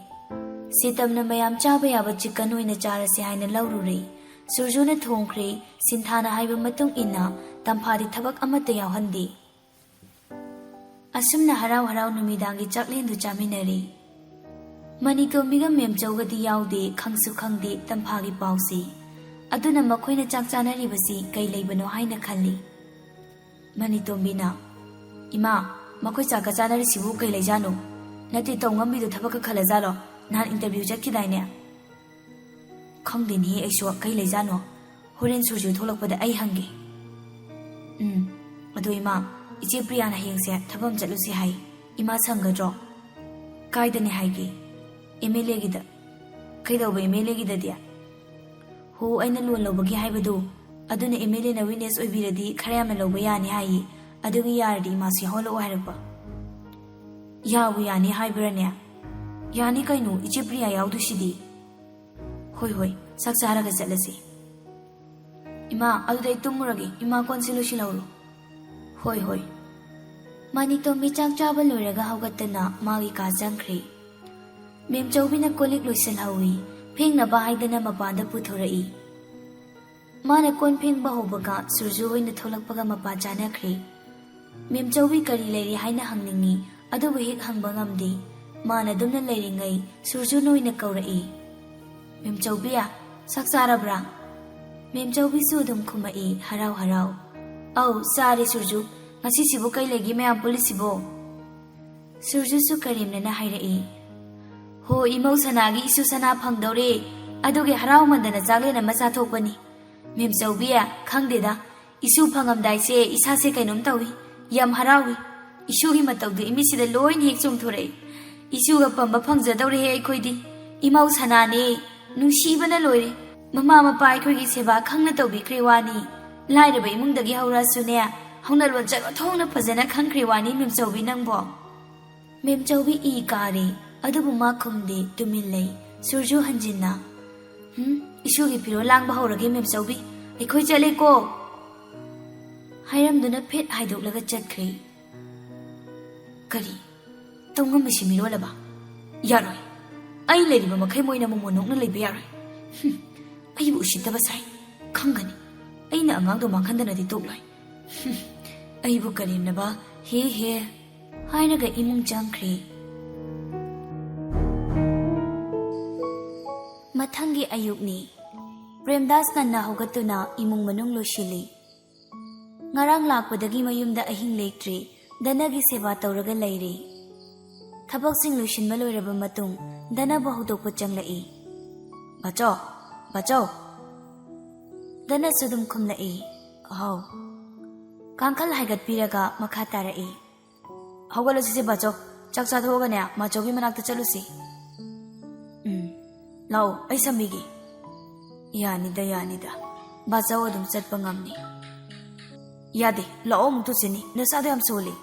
ꯁꯤꯇꯝꯅ ꯃꯌꯥꯝ ꯆꯥꯕ ꯌꯥꯕ ꯆꯤꯛꯀꯟ ꯑꯣꯏꯅ ꯆꯥꯔꯁꯤ ꯍꯥꯏꯅ ꯂꯧꯔꯨꯔꯦ꯫ ꯁꯨꯔꯖꯨꯅ ꯊꯣꯡꯈ꯭ꯔꯦ꯫ ꯁꯤꯟꯊꯥꯅ ꯍꯥꯏꯕ ꯃꯇꯨꯡ ꯏꯟꯅ ꯇꯝꯐꯥꯗꯤ ꯊꯕꯛ ꯑꯃꯠꯇ ꯌꯥꯎꯍꯟꯗꯦ꯫ ꯑꯁꯨꯝꯅ ꯍꯔꯥꯎ ꯍꯔꯥꯎ ꯅꯨꯃꯤꯗꯥꯡꯒꯤ ꯆꯥꯛꯂꯦꯟꯗꯨ ꯆꯥꯃꯤꯟꯅꯔꯦ꯫ ꯃꯅꯤꯇꯣꯝꯕꯤꯒ ꯃꯦꯝꯆꯧꯒꯗꯤ ꯌꯥꯎꯗꯦ, ꯈꯪꯁꯨ ꯈꯪꯗꯦ ꯇꯝꯐꯥꯒꯤ ꯄꯥꯎꯁꯦ꯫ ꯑꯗꯨꯅ ꯃꯈꯣꯏꯅ ꯆꯥꯛ ꯆꯥꯅꯔꯤꯕꯁꯤ ꯀꯩ ꯂꯩꯕꯅꯣ ꯍꯥꯏꯅ ꯈꯜꯂꯤ꯫ ꯃꯅꯤꯇꯣꯝꯕꯤꯅ, "ꯏꯃꯥ, ꯃꯈꯣꯏ ꯆꯥꯛꯀ ꯆꯥꯅꯔꯤꯁꯤꯕꯨ ꯀꯩ ꯂꯩꯖꯥꯠꯅꯣ? ꯅꯠꯇꯦ, ꯇꯧꯉꯝꯕꯤꯗꯨ ꯊꯕꯛꯀ ꯈꯜꯂꯖꯥꯠꯂꯣ? ꯅꯍꯥꯟ ꯏꯟꯇꯔꯚ꯭ꯌꯨ ꯆꯠꯈꯤꯗꯥꯏꯅꯦ?" "ꯈꯪꯗꯦꯅꯦꯍꯦ ꯑꯩꯁꯨ, ꯀꯩ ꯂꯩꯖꯥꯠꯅꯣ? ꯍꯣꯔꯦꯟ ꯁꯨꯔꯖꯨ ꯊꯣꯛꯂꯛꯄꯗ ꯑꯩ ꯍꯪꯒꯦ꯫" "ꯎꯝ, ꯑꯗꯣ ꯏꯃꯥ, ꯏꯆꯦ ꯄ꯭ꯔꯤꯌꯥꯅ ꯍꯌꯦꯡꯁꯦ ꯊꯕꯛ ꯑꯃ ꯆꯠꯂꯨꯁꯤ ꯍꯥꯏ꯫ ꯏꯃꯥ ꯁꯪꯒꯗ꯭ꯔꯣ?" "ꯀꯥꯏꯗꯅꯦ ꯍꯥꯏꯒꯦ?" "ꯑꯦꯝ ꯑꯦꯜ ꯑꯦꯒꯤꯗ꯫" "ꯀꯩꯗꯧꯕ ꯑꯦꯝ ꯑꯦꯜ ꯑꯦꯒꯤꯗꯗꯤ?" "ꯍꯣ, ꯑꯩꯅ ꯂꯣꯟ ꯂꯧꯕꯒꯤ ꯍꯥꯏꯕꯗꯣ, ꯑꯗꯨꯅ ꯑꯦꯝ ꯑꯦꯜ ꯑꯦꯅ ꯋꯤꯠꯅꯦꯁ ꯑꯣꯏꯕꯤꯔꯗꯤ ꯈꯔ ꯌꯥꯝꯅ ꯂꯧꯕ ꯌꯥꯅꯤ ꯍꯥꯏꯌꯦ꯫ ꯑꯗꯨꯒꯤ ꯌꯥꯔꯗꯤ ꯏꯃꯥꯁꯨ ꯌꯥꯎꯍꯜꯂꯛꯑꯣ ꯍꯥꯏꯔꯛꯄ꯫" "ꯌꯥꯕꯨ ꯌꯥꯅꯤ ꯍꯥꯏꯕ꯭ꯔꯥꯅꯦ?" "ꯌꯥꯅꯤ ꯀꯩꯅꯣ, ꯏꯆꯦ ꯄ꯭ꯔꯤꯌꯥ ꯌꯥꯎꯗꯣꯏꯁꯤꯗꯤ꯫" "ꯍꯣꯏ, ꯍꯣꯏ, ꯆꯥꯛ ꯆꯥꯔꯒ ꯆꯠꯂꯁꯤ꯫" "ꯏꯃꯥ, ꯑꯗꯨꯗꯤ ꯑꯩ ꯇꯨꯝꯃꯨꯔꯒꯦ, ꯏꯃꯥ ꯀꯣꯟꯁꯤ ꯂꯣꯏꯁꯤꯜꯍꯧꯔꯣ꯫" "ꯍꯣꯏ, ꯍꯣꯏ꯫" ꯃꯥꯅꯤꯇꯣꯝꯕꯤ ꯆꯥꯛ ꯆꯥꯕ ꯂꯣꯏꯔꯒ ꯍꯧꯒꯠꯇꯅ ꯃꯥꯒꯤ ꯀꯥ ꯆꯪꯈ꯭ꯔꯦ꯫ ꯃꯦꯝꯆꯧꯕꯤꯅ ꯀꯣꯜ ꯂꯤꯛ ꯂꯣꯏꯁꯤꯜꯍꯧꯏ, ꯐꯦꯡꯅꯕ ꯍꯥꯏꯗꯅ ꯃꯄꯥꯟꯗ ꯄꯨꯊꯣꯔꯛꯏ꯫ ꯃꯥꯅ ꯀꯣꯟ ꯐꯦꯡꯕ ꯍꯧꯕꯒ ꯁꯨꯔꯖꯨ ꯍꯣꯏꯅ ꯊꯣꯛꯂꯛꯄꯒ ꯃꯄꯥ ꯆꯥꯅꯈ꯭ꯔꯦ꯫ ꯃꯦꯝꯆꯧꯕꯤ ꯀꯔꯤ ꯂꯩꯔꯤ ꯍꯥꯏꯅ ꯍꯪꯅꯤꯡꯏ, ꯑꯗꯨꯕꯨ ꯍꯦꯛ ꯍꯪꯕ ꯉꯝꯗꯦ꯫ ꯃꯥꯅ ꯑꯗꯨꯝꯅ ꯂꯩꯔꯤꯉꯩ ꯁꯨꯔꯖꯨꯅ ꯑꯣꯏꯅ ꯀꯧꯔꯛꯏ, "ꯃꯦꯝꯆꯧꯕꯤ, ꯆꯥꯛ ꯆꯥꯔꯕ꯭ꯔꯥ?" ꯃꯦꯝꯆꯧꯕꯤꯁꯨ ꯑꯗꯨꯝ ꯈꯨꯝꯃꯛꯏ ꯍꯔꯥꯎ ꯍꯔꯥꯎ, "ꯑꯧ, ꯆꯥꯔꯦ ꯁꯨꯔꯖꯨ꯫ ꯉꯁꯤꯁꯤꯕꯨ ꯀꯩ ꯂꯩꯒꯦ ꯃꯌꯥꯝ ꯄꯨꯜꯂꯤꯁꯤꯕꯣ?" ꯁꯨꯔꯖꯨꯁꯨ ꯀꯔꯦꯝꯅꯅ ꯍꯥꯏꯔꯛꯏ, "ꯍꯣ, ꯏꯃꯧ ꯁꯅꯥꯒꯤ ꯏꯁꯨ ꯁꯅꯥ ꯐꯪꯗꯧꯔꯦ, ꯑꯗꯨꯒꯤ ꯍꯔꯥꯎꯃꯟꯗꯅ ꯆꯥꯛꯂꯦꯟ ꯑꯃ ꯆꯥꯊꯣꯛꯄꯅꯤ꯫ ꯃꯦꯝꯆꯧꯕꯤ, ꯈꯪꯗꯦꯗ, ꯏꯁꯨ ꯐꯪꯉꯝꯗꯥꯏꯁꯦ ꯏꯁꯥꯁꯦ ꯀꯩꯅꯣꯝ ꯇꯧꯏ, ꯌꯥꯝ ꯍꯔꯥꯎꯏ꯫ ꯏꯁꯨꯒꯤ ꯃꯇꯧꯗꯨ ꯏꯃꯤꯠꯁꯤꯗ ꯂꯣꯏꯅ ꯍꯦꯛ ꯆꯣꯡꯊꯣꯔꯛꯏ꯫ ꯏꯁꯨꯒ ꯄꯝꯕ ꯐꯪꯖꯗꯧꯔꯦꯍꯦ ꯑꯩꯈꯣꯏꯗꯤ꯫ ꯏꯃꯧ ꯁꯅꯥꯅꯦ, ꯅꯨꯡꯁꯤꯕꯅ ꯂꯣꯏꯔꯦ꯫ ꯃꯃꯥ ꯃꯄꯥ ꯑꯩꯈꯣꯏꯒꯤ ꯁꯦꯕꯥ ꯈꯪꯅ ꯇꯧꯕꯤꯈ꯭ꯔꯦ ꯋꯥꯅꯤ꯫ ꯂꯥꯏꯔꯕ ꯏꯃꯨꯡꯗꯒꯤ ꯍꯧꯔꯛꯑꯁꯨꯅꯦ, ꯍꯧꯅ ꯂꯣꯟꯆꯠ ꯑꯣꯟꯊꯣꯛꯅ ꯐꯖꯅ ꯈꯪꯈ꯭ꯔꯦ ꯋꯥꯅꯤ ꯃꯦꯝꯆꯧꯕꯤ ꯅꯪꯕꯣ꯫" ꯃꯦꯝꯆꯧꯕꯤ ꯏ ꯀꯥꯔꯦ, ꯑꯗꯨꯕꯨ ꯃꯥ ꯈꯨꯝꯗꯦ, ꯇꯨꯃꯤꯟ ꯂꯩ꯫ ꯁꯨꯔꯖꯨ ꯍꯟꯖꯤꯟꯅ, "ꯍꯨꯝ, ꯏꯁꯨꯒꯤ ꯐꯤꯔꯣꯜ ꯂꯥꯡꯕ ꯍꯧꯔꯒꯦ, ꯃꯦꯝꯆꯧꯕꯤ, ꯑꯩꯈꯣꯏ ꯆꯠꯂꯦꯀꯣ!" ꯍꯥꯏꯔꯝꯗꯨꯅ ꯐꯦꯠ ꯍꯥꯏꯗꯣꯛꯂꯒ ꯆꯠꯈ꯭ꯔꯦ꯫ ꯀꯔꯤ? ꯇꯧꯉꯝꯕꯤꯁꯤ ꯃꯤꯔꯣꯜꯂꯕ? ꯌꯥꯔꯣꯏ꯫ ꯑꯩ ꯂꯩꯔꯤꯕ ꯃꯈꯩ ꯃꯣꯏꯅ ꯃꯣꯃꯣꯟ ꯅꯣꯛꯅ ꯂꯩꯕ ꯌꯥꯔꯣꯏ꯫ ꯍꯨꯝ, ꯑꯩꯕꯨ ꯎꯁꯤꯠꯇꯕ ꯁꯥꯏ꯫ ꯈꯪꯒꯅꯤ꯫ ꯑꯩꯅ ꯑꯉꯥꯡꯗꯣ ꯃꯥꯡꯍꯟꯗꯅꯗꯤ ꯇꯣꯛꯂꯣꯏ꯫ ꯍꯨꯝ, ꯑꯩꯕꯨ ꯀꯔꯦꯝꯅꯕ, ꯍꯦ ꯍꯦ꯫ ꯍꯥꯏꯔꯒ ꯏꯃꯨꯡ ꯆꯪꯈ꯭ꯔꯦ꯫ ꯃꯊꯪꯒꯤ ꯑꯌꯨꯛꯅꯤ꯫ ꯄ꯭ꯔꯦꯝꯗꯥꯁ ꯉꯟꯅ ꯍꯧꯒꯠꯇꯨꯅ ꯏꯃꯨꯡ ꯃꯅꯨꯡ ꯂꯣꯏꯁꯤꯜꯂꯤ꯫ ꯉꯔꯥꯡ ꯂꯥꯛꯄꯗꯒꯤ ꯃꯌꯨꯝꯗ ꯑꯍꯤꯡ ꯂꯦꯛꯇ꯭ꯔꯤ, ꯗꯅꯒꯤ ꯁꯦꯕꯥ ꯇꯧꯔꯒ ꯂꯩꯔꯤ꯫ ꯊꯕꯛꯁꯤꯡ ꯂꯣꯏꯁꯤꯟꯕ ꯂꯣꯏꯔꯕ ꯃꯇꯨꯡ ꯗꯅꯕꯨ ꯍꯧꯗꯣꯛꯄ ꯆꯪꯂꯛꯏ꯫ "ꯕꯥꯆꯧ, ꯕꯥꯆꯧ!" ꯗꯅꯁꯨ ꯑꯗꯨꯝ ꯈꯨꯝꯂꯛꯏ, "ꯑꯍꯧ!" ꯀꯥꯡꯈꯜ ꯍꯥꯏꯒꯠꯄꯤꯔꯒ ꯃꯈꯥ ꯇꯥꯔꯛꯏ, "ꯍꯧꯒꯠꯂꯁꯤꯁꯦ ꯕꯥꯆꯧ, ꯆꯥꯛ ꯆꯥꯊꯣꯛꯑꯒꯅꯦ ꯃꯥꯆꯧꯒꯤ ꯃꯅꯥꯛꯇ ꯆꯠꯂꯨꯁꯤ꯫" "ꯎꯝ, ꯂꯥꯛꯑꯣ, ꯑꯩ ꯁꯝꯕꯤꯒꯦ꯫" "ꯌꯥꯅꯤꯗ, ꯌꯥꯅꯤꯗ, ꯕꯥꯆꯧ ꯑꯗꯨꯝ ꯆꯠꯄ ꯉꯝꯅꯤ꯫" "ꯌꯥꯗꯦ, ꯂꯥꯛꯑꯣ ꯑꯃꯨꯛꯇ ꯆꯦꯅꯤ, ꯅꯁꯥꯗꯣ ꯌꯥꯝ ꯁꯣꯜꯂꯤ꯫"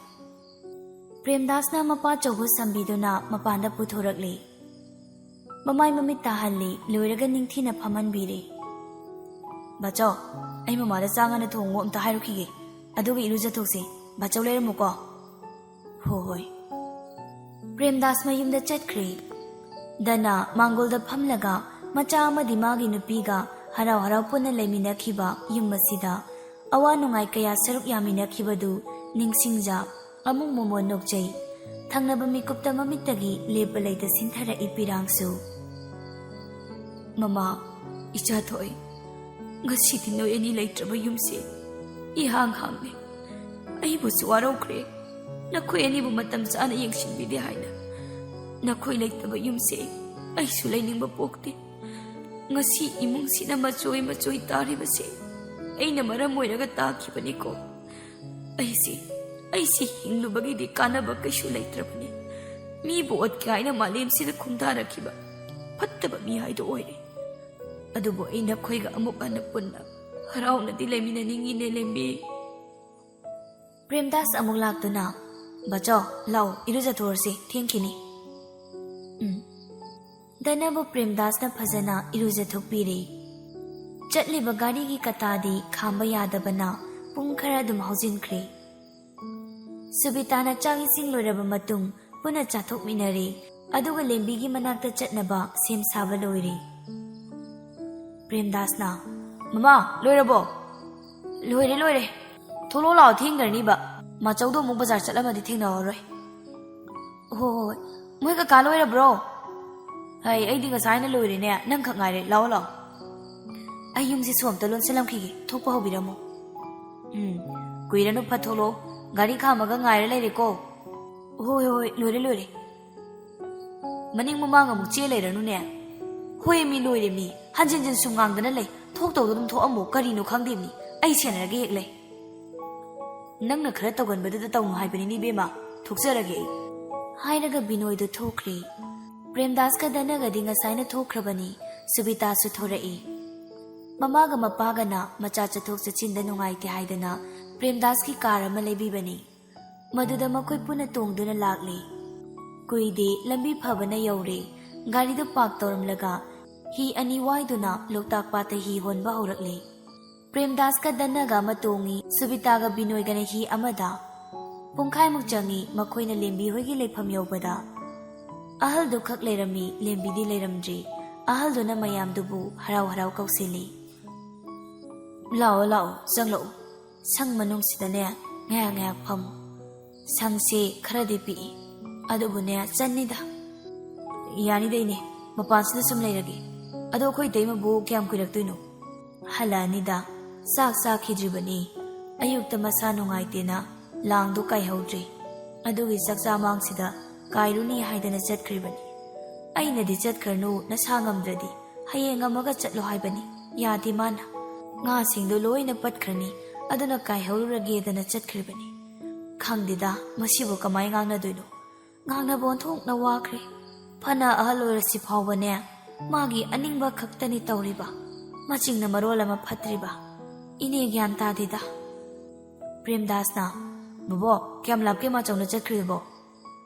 ꯄ꯭ꯔꯦꯝꯗꯥꯁꯅ ꯃꯄꯥ ꯆꯧꯕ ꯁꯝꯕꯤꯗꯨꯅ ꯃꯄꯥꯟꯗ ꯄꯨꯊꯣꯔꯛꯂꯤ꯫ ꯃꯃꯥꯏ ꯃꯃꯤꯠ ꯇꯥꯍꯜꯂꯤ, ꯂꯣꯏꯔꯒ ꯅꯤꯡꯊꯤꯅ ꯐꯝꯍꯟꯕꯤꯔꯦ꯫ "ꯕꯥꯆꯧ, ꯑꯩ ꯃꯃꯥꯗ ꯆꯥꯛ ꯉꯟꯅ ꯊꯣꯡꯉꯣ ꯑꯝꯇ ꯍꯥꯏꯔꯨꯈꯤꯒꯦ, ꯑꯗꯨꯒ ꯏꯔꯨꯖꯊꯣꯛꯁꯤ꯫ ꯕꯥꯆꯧ ꯂꯩꯔꯝꯃꯨꯀꯣ꯫" "ꯍꯣ ꯍꯣꯏ꯫" ꯄ꯭ꯔꯦꯝꯗꯥꯁ ꯃꯌꯨꯝꯗ ꯆꯠꯈ꯭ꯔꯦ꯫ ꯗꯅ ꯃꯥꯡꯒꯣꯜꯗ ꯐꯝꯂꯒ ꯃꯆꯥ ꯑꯃꯗꯤ ꯃꯥꯒꯤ ꯅꯨꯄꯤꯒ ꯍꯔꯥꯎ ꯍꯔꯥꯎ ꯄꯨꯟꯅ ꯂꯩꯃꯤꯟꯅꯈꯤꯕ ꯌꯨꯝ ꯑꯁꯤꯗ ꯑꯋꯥ ꯅꯨꯡꯉꯥꯏ ꯀꯌꯥ ꯁꯔꯨꯛ ꯌꯥꯃꯤꯟꯅꯈꯤꯕꯗꯨ ꯅꯤꯡꯁꯤꯡꯖ ꯑꯃꯨꯛ ꯃꯣꯃꯣꯟ ꯅꯣꯛꯆꯩ꯫ ꯊꯪꯅꯕ ꯃꯤꯀꯨꯞꯇ ꯃꯃꯤꯠꯇꯒꯤ ꯂꯦꯞꯄ ꯂꯩꯇ ꯁꯤꯟꯊꯔꯛꯏ ꯄꯤꯔꯥꯡꯁꯨ꯫ "ꯃꯃꯥ, ꯏꯆꯥ ꯊꯣꯏ, ꯉꯁꯤꯗꯤ ꯅꯣꯏ ꯑꯅꯤ ꯂꯩꯇ꯭ꯔꯕ ꯌꯨꯝꯁꯦ ꯏꯍꯥꯡ ꯍꯥꯡꯂꯦ꯫ ꯑꯩꯕꯨꯁꯨ ꯋꯥꯔꯧꯈ꯭ꯔꯦ, ꯅꯈꯣꯏ ꯑꯅꯤꯕꯨ ꯃꯇꯝ ꯆꯥꯅ ꯌꯦꯡꯁꯤꯟꯕꯤꯗꯦ ꯍꯥꯏꯅ꯫ ꯅꯈꯣꯏ ꯂꯩꯇꯕ ꯌꯨꯝꯁꯦ ꯑꯩꯁꯨ ꯂꯩꯅꯤꯡꯕ ꯄꯣꯛꯇꯦ꯫ ꯉꯁꯤ ꯏꯃꯨꯡꯁꯤꯅ ꯃꯆꯣꯏ ꯃꯆꯣꯏ ꯇꯥꯔꯤꯕꯁꯦ ꯑꯩꯅ ꯃꯔꯝ ꯑꯣꯏꯔꯒ ꯇꯥꯈꯤꯕꯅꯤꯀꯣ꯫ ꯑꯩꯁꯦ, ꯑꯩꯁꯦ ꯍꯤꯡꯂꯨꯕꯒꯤꯗꯤ ꯀꯥꯟꯅꯕ ꯀꯩꯁꯨ ꯂꯩꯇ꯭ꯔꯕꯅꯤ꯫ ꯃꯤꯕꯨ ꯑꯣꯠꯀꯦ ꯍꯥꯏꯅ ꯃꯥꯂꯦꯝꯁꯤꯗ ꯈꯣꯡꯗꯥꯔꯛꯈꯤꯕ ꯐꯠꯇꯕ ꯃꯤ ꯍꯥꯏꯗꯣ ꯑꯣꯏꯔꯦ꯫ ꯑꯗꯨꯕꯨ ꯑꯩ ꯅꯈꯣꯏꯒ ꯑꯃꯨꯛ ꯍꯟꯅ ꯄꯨꯟꯅ ꯍꯔꯥꯎꯅꯗꯤ ꯂꯩꯃꯤꯟꯅꯅꯤꯡꯉꯤꯅꯦ, ꯂꯦꯝꯕꯤ꯫" ꯄ꯭ꯔꯦꯝꯗꯥꯁ ꯑꯃꯨꯛ ꯂꯥꯛꯇꯨꯅ, "ꯕꯆꯧ, ꯂꯥꯛꯑꯣ, ꯏꯔꯨꯖꯊꯣꯛꯑꯁꯤ, ꯊꯦꯡꯈꯤꯅꯤ꯫" ꯎꯝ꯫ ꯗꯅꯕꯨ ꯄ꯭ꯔꯦꯝꯗꯥꯁꯅ ꯐꯖꯅ ꯏꯔꯨꯖꯊꯣꯛꯄꯤꯔꯦ꯫ ꯆꯠꯂꯤꯕ ꯒꯥꯔꯤꯒꯤ ꯀꯇꯥꯗꯤ ꯈꯥꯝꯕ ꯌꯥꯗꯕꯅ ꯄꯨꯡ ꯈꯔ ꯑꯗꯨꯝ ꯍꯧꯖꯤꯟꯈ꯭ꯔꯦ꯫ ꯁꯨꯕꯤꯇꯥꯅ ꯆꯥꯛ ꯏꯁꯤꯡ ꯂꯣꯏꯔꯕ ꯃꯇꯨꯡ ꯄꯨꯟꯅ ꯆꯥꯊꯣꯛꯃꯤꯟꯅꯔꯦ, ꯑꯗꯨꯒ ꯂꯦꯝꯕꯤꯒꯤ ꯃꯅꯥꯛꯇ ꯆꯠꯅꯕ ꯁꯦꯝ ꯁꯥꯕ ꯂꯣꯏꯔꯦ꯫ ꯄ꯭ꯔꯦꯝꯗꯥꯁꯅ, "ꯃꯃꯥ, ꯂꯣꯏꯔꯕꯣ?" "ꯂꯣꯏꯔꯦ, ꯂꯣꯏꯔꯦ꯫ ꯊꯣꯛꯂꯛꯑꯣ ꯂꯥꯛꯑꯣ, ꯊꯦꯡꯈ꯭ꯔꯅꯤꯕ꯫ ꯃꯥꯆꯧꯗꯣ ꯑꯃꯨꯛ ꯕꯖꯥꯔ ꯆꯠꯂꯝꯃꯗꯤ ꯊꯦꯡꯅꯔꯔꯣꯏ꯫" "ꯍꯣꯏ, ꯍꯣꯏ, ꯍꯣꯏ꯫ ꯃꯣꯏ ꯀꯀꯥ ꯂꯣꯏꯔꯕ꯭ꯔꯣ?" "ꯍꯩ, ꯑꯩꯗꯤ ꯉꯁꯥꯏꯅ ꯂꯣꯏꯔꯦꯅꯦ, ꯅꯪ ꯈꯛ ꯉꯥꯏꯔꯦ, ꯂꯥꯛꯑꯣ, ꯂꯥꯛꯑꯣ꯫ ꯑꯩ ꯌꯨꯝꯁꯦ ꯁꯣꯝꯇ ꯂꯣꯟꯁꯤꯜꯂꯝꯈꯤꯒꯦ, ꯊꯣꯛꯄ ꯍꯧꯕꯤꯔꯝꯃꯣ꯫" "ꯎꯝ, ꯀꯨꯏꯔꯅꯨ, ꯐꯠ ꯊꯣꯛꯂꯛꯑꯣ, ꯒꯥꯔꯤ ꯈꯥꯝꯃꯒ ꯉꯥꯏꯔ ꯂꯩꯔꯦꯀꯣ꯫" "ꯍꯣꯏ, ꯍꯣꯏ, ꯍꯣꯏ, ꯂꯣꯏꯔꯦ, ꯂꯣꯏꯔꯦ꯫ ꯃꯅꯤꯡ ꯃꯃꯥꯡ ꯑꯃꯨꯛ ꯆꯦ ꯂꯩꯔꯅꯨꯅꯦ꯫" "ꯍꯣꯏ ꯃꯤ, ꯂꯣꯏꯔꯦ ꯃꯤ, ꯍꯟꯖꯤꯟ ꯍꯟꯖꯤꯟ ꯁꯨꯝ ꯉꯥꯡꯗꯅ ꯂꯩ, ꯊꯣꯛꯇꯧꯗꯣ ꯑꯗꯨꯝ ꯊꯣꯛꯑꯝꯃꯣ, ꯀꯔꯤꯅꯣ ꯈꯪꯗꯦ ꯃꯤ, ꯑꯩ ꯁꯦꯟꯅꯔꯒꯦ ꯍꯦꯛ ꯂꯩ꯫" "ꯅꯪꯅ ꯈꯔ ꯇꯧꯒꯟꯕꯗꯨꯗ ꯇꯧꯅꯨ ꯍꯥꯏꯕꯅꯤꯅꯦ ꯏꯕꯦꯝꯃ, ꯊꯣꯛꯆꯔꯒꯦ ꯑꯩ꯫" ꯍꯥꯏꯔꯒ ꯕꯤꯅꯣꯏꯗꯨ ꯊꯣꯛꯈ꯭ꯔꯦ꯫ ꯄ꯭ꯔꯦꯝꯗꯥꯁꯀ ꯗꯅꯒꯗꯤ ꯉꯁꯥꯏꯅ ꯊꯣꯛꯈ꯭ꯔꯕꯅꯤ꯫ ꯁꯨꯕꯤꯇꯥꯁꯨ ꯊꯣꯔꯛꯏ꯫ ꯃꯃꯥꯒ ꯃꯄꯥꯒꯅ ꯃꯆꯥ ꯆꯠꯊꯣꯛ ꯆꯠꯁꯤꯟꯗ ꯅꯨꯡꯉꯥꯏꯇꯦ ꯍꯥꯏꯗꯅ ꯄ꯭ꯔꯦꯝꯗꯥꯁꯀꯤ ꯀꯥꯔ ꯑꯃ ꯂꯩꯕꯤꯕꯅꯤ꯫ ꯃꯗꯨꯗ ꯃꯈꯣꯏ ꯄꯨꯟꯅ ꯇꯣꯡꯗꯨꯅ ꯂꯥꯛꯂꯤ꯫ ꯀꯨꯏꯗꯦ, ꯂꯝꯕꯤ ꯐꯕꯅ ꯌꯧꯔꯦ꯫ ꯒꯥꯔꯤꯗꯨ ꯄꯥꯔꯛ ꯇꯧꯔꯝꯂꯒ ꯍꯤ ꯑꯅꯤ ꯋꯥꯏꯗꯨꯅ ꯂꯣꯛꯇꯥꯛ ꯄꯥꯠꯇ ꯍꯤ ꯍꯣꯟꯕ ꯍꯧꯔꯛꯂꯦ꯫ ꯄ꯭ꯔꯦꯝꯗꯥꯁꯀ ꯗꯟꯅꯒ ꯑꯃ ꯇꯣꯡꯉꯤ, ꯁꯨꯕꯤꯇꯥꯒ ꯕꯤꯅꯣꯏꯒꯅ ꯍꯤ ꯑꯃꯗ꯫ ꯄꯨꯡꯈꯥꯏꯃꯨꯛ ꯆꯪꯉꯤ ꯃꯈꯣꯏꯅ ꯂꯦꯝꯕꯤ ꯍꯣꯏꯒꯤ ꯂꯩꯐꯝ ꯌꯧꯕꯗ꯫ ꯑꯍꯜꯗꯨ ꯈꯛ ꯂꯩꯔꯝꯃꯤ, ꯂꯦꯝꯕꯤꯗꯤ ꯂꯩꯔꯝꯗ꯭ꯔꯤ꯫ ꯑꯍꯜꯗꯨꯅ ꯃꯌꯥꯝꯗꯨꯕꯨ ꯍꯔꯥꯎ ꯍꯔꯥꯎ ꯀꯧꯁꯤꯜꯂꯤ꯫ "ꯂꯥꯛꯑꯣ, ꯂꯥꯛꯑꯣ, ꯆꯪꯂꯛꯑꯣ꯫ ꯁꯪ ꯃꯅꯨꯡꯁꯤꯗꯅꯦ ꯉꯥꯏꯍꯥꯛ ꯉꯥꯏꯍꯥꯛ ꯐꯝꯃꯨ꯫ ꯁꯪꯁꯦ ꯈꯔꯗꯤ ꯄꯤꯛꯏ, ꯑꯗꯨꯕꯨꯅꯦ ꯆꯟꯅꯤꯗ꯫" "ꯌꯥꯅꯤꯗ ꯏꯅꯦ, ꯃꯄꯥꯟꯁꯤꯗ ꯁꯨꯝ ꯂꯩꯔꯒꯦ꯫ ꯑꯗꯣ ꯑꯩꯈꯣꯏ ꯏꯇꯩꯃꯕꯨ ꯀꯌꯥꯝ ꯀꯨꯏꯔꯛꯇꯣꯏꯅꯣ?" "ꯍꯜꯂꯛꯑꯅꯤꯗ, ꯆꯥꯛ ꯆꯥꯈꯤꯗ꯭ꯔꯤꯕꯅꯤ꯫ ꯑꯌꯨꯛꯇ ꯃꯁꯥ ꯅꯨꯡꯉꯥꯏꯇꯦꯅ ꯂꯥꯡꯗꯣ ꯀꯥꯏꯍꯧꯗ꯭ꯔꯦ, ꯑꯗꯨꯒꯤ ꯆꯥꯛꯆꯥ ꯃꯥꯡꯁꯤꯗ ꯀꯥꯏꯔꯨꯅꯤ ꯍꯥꯏꯗꯅ ꯆꯠꯈ꯭ꯔꯤꯕꯅꯤ꯫ ꯑꯩꯅꯗꯤ ꯆꯠꯈ꯭ꯔꯅꯨ, ꯅꯁꯥ ꯉꯝꯗ꯭ꯔꯗꯤ ꯍꯌꯦꯡ ꯉꯝꯃꯒ ꯆꯠꯂꯣ ꯍꯥꯏꯕꯅꯤ, ꯌꯥꯗꯦ ꯃꯥꯅ꯫ ꯉꯥꯁꯤꯡꯗꯣ ꯂꯣꯏꯅ ꯄꯠꯈ꯭ꯔꯅꯤ, ꯑꯗꯨꯅ ꯀꯥꯏꯍꯧꯔꯨꯔꯒꯦꯗꯅ ꯆꯠꯈ꯭ꯔꯤꯕꯅꯤ꯫ ꯈꯪꯗꯦꯗ, ꯃꯁꯤꯕꯨ ꯀꯃꯥꯏ ꯉꯥꯡꯅꯗꯣꯏꯅꯣ? ꯉꯥꯡꯅꯕ ꯑꯣꯟꯊꯣꯛꯅ ꯋꯥꯈ꯭ꯔꯦ꯫ ꯐꯅ ꯑꯍꯜ ꯑꯣꯏꯔꯁꯤ ꯐꯥꯎꯕꯅꯦ, ꯃꯥꯒꯤ ꯑꯅꯤꯡꯕ ꯈꯛꯇꯅꯤ ꯇꯧꯔꯤꯕ꯫ ꯃꯆꯤꯡꯅ ꯃꯔꯣꯜ ꯑꯃ ꯐꯠꯇ꯭ꯔꯤꯕ꯫ ꯏꯅꯦ ꯒ꯭ꯌꯥꯟ ꯇꯥꯗꯦꯗ꯫" ꯄ꯭ꯔꯦꯝꯗꯥꯁꯅ, "ꯕꯣꯕꯣꯛ, ꯀꯌꯥꯝ ꯂꯥꯞꯀꯦ ꯃꯥꯆꯧꯅ ꯆꯠꯈ꯭ꯔꯤꯕꯣ?"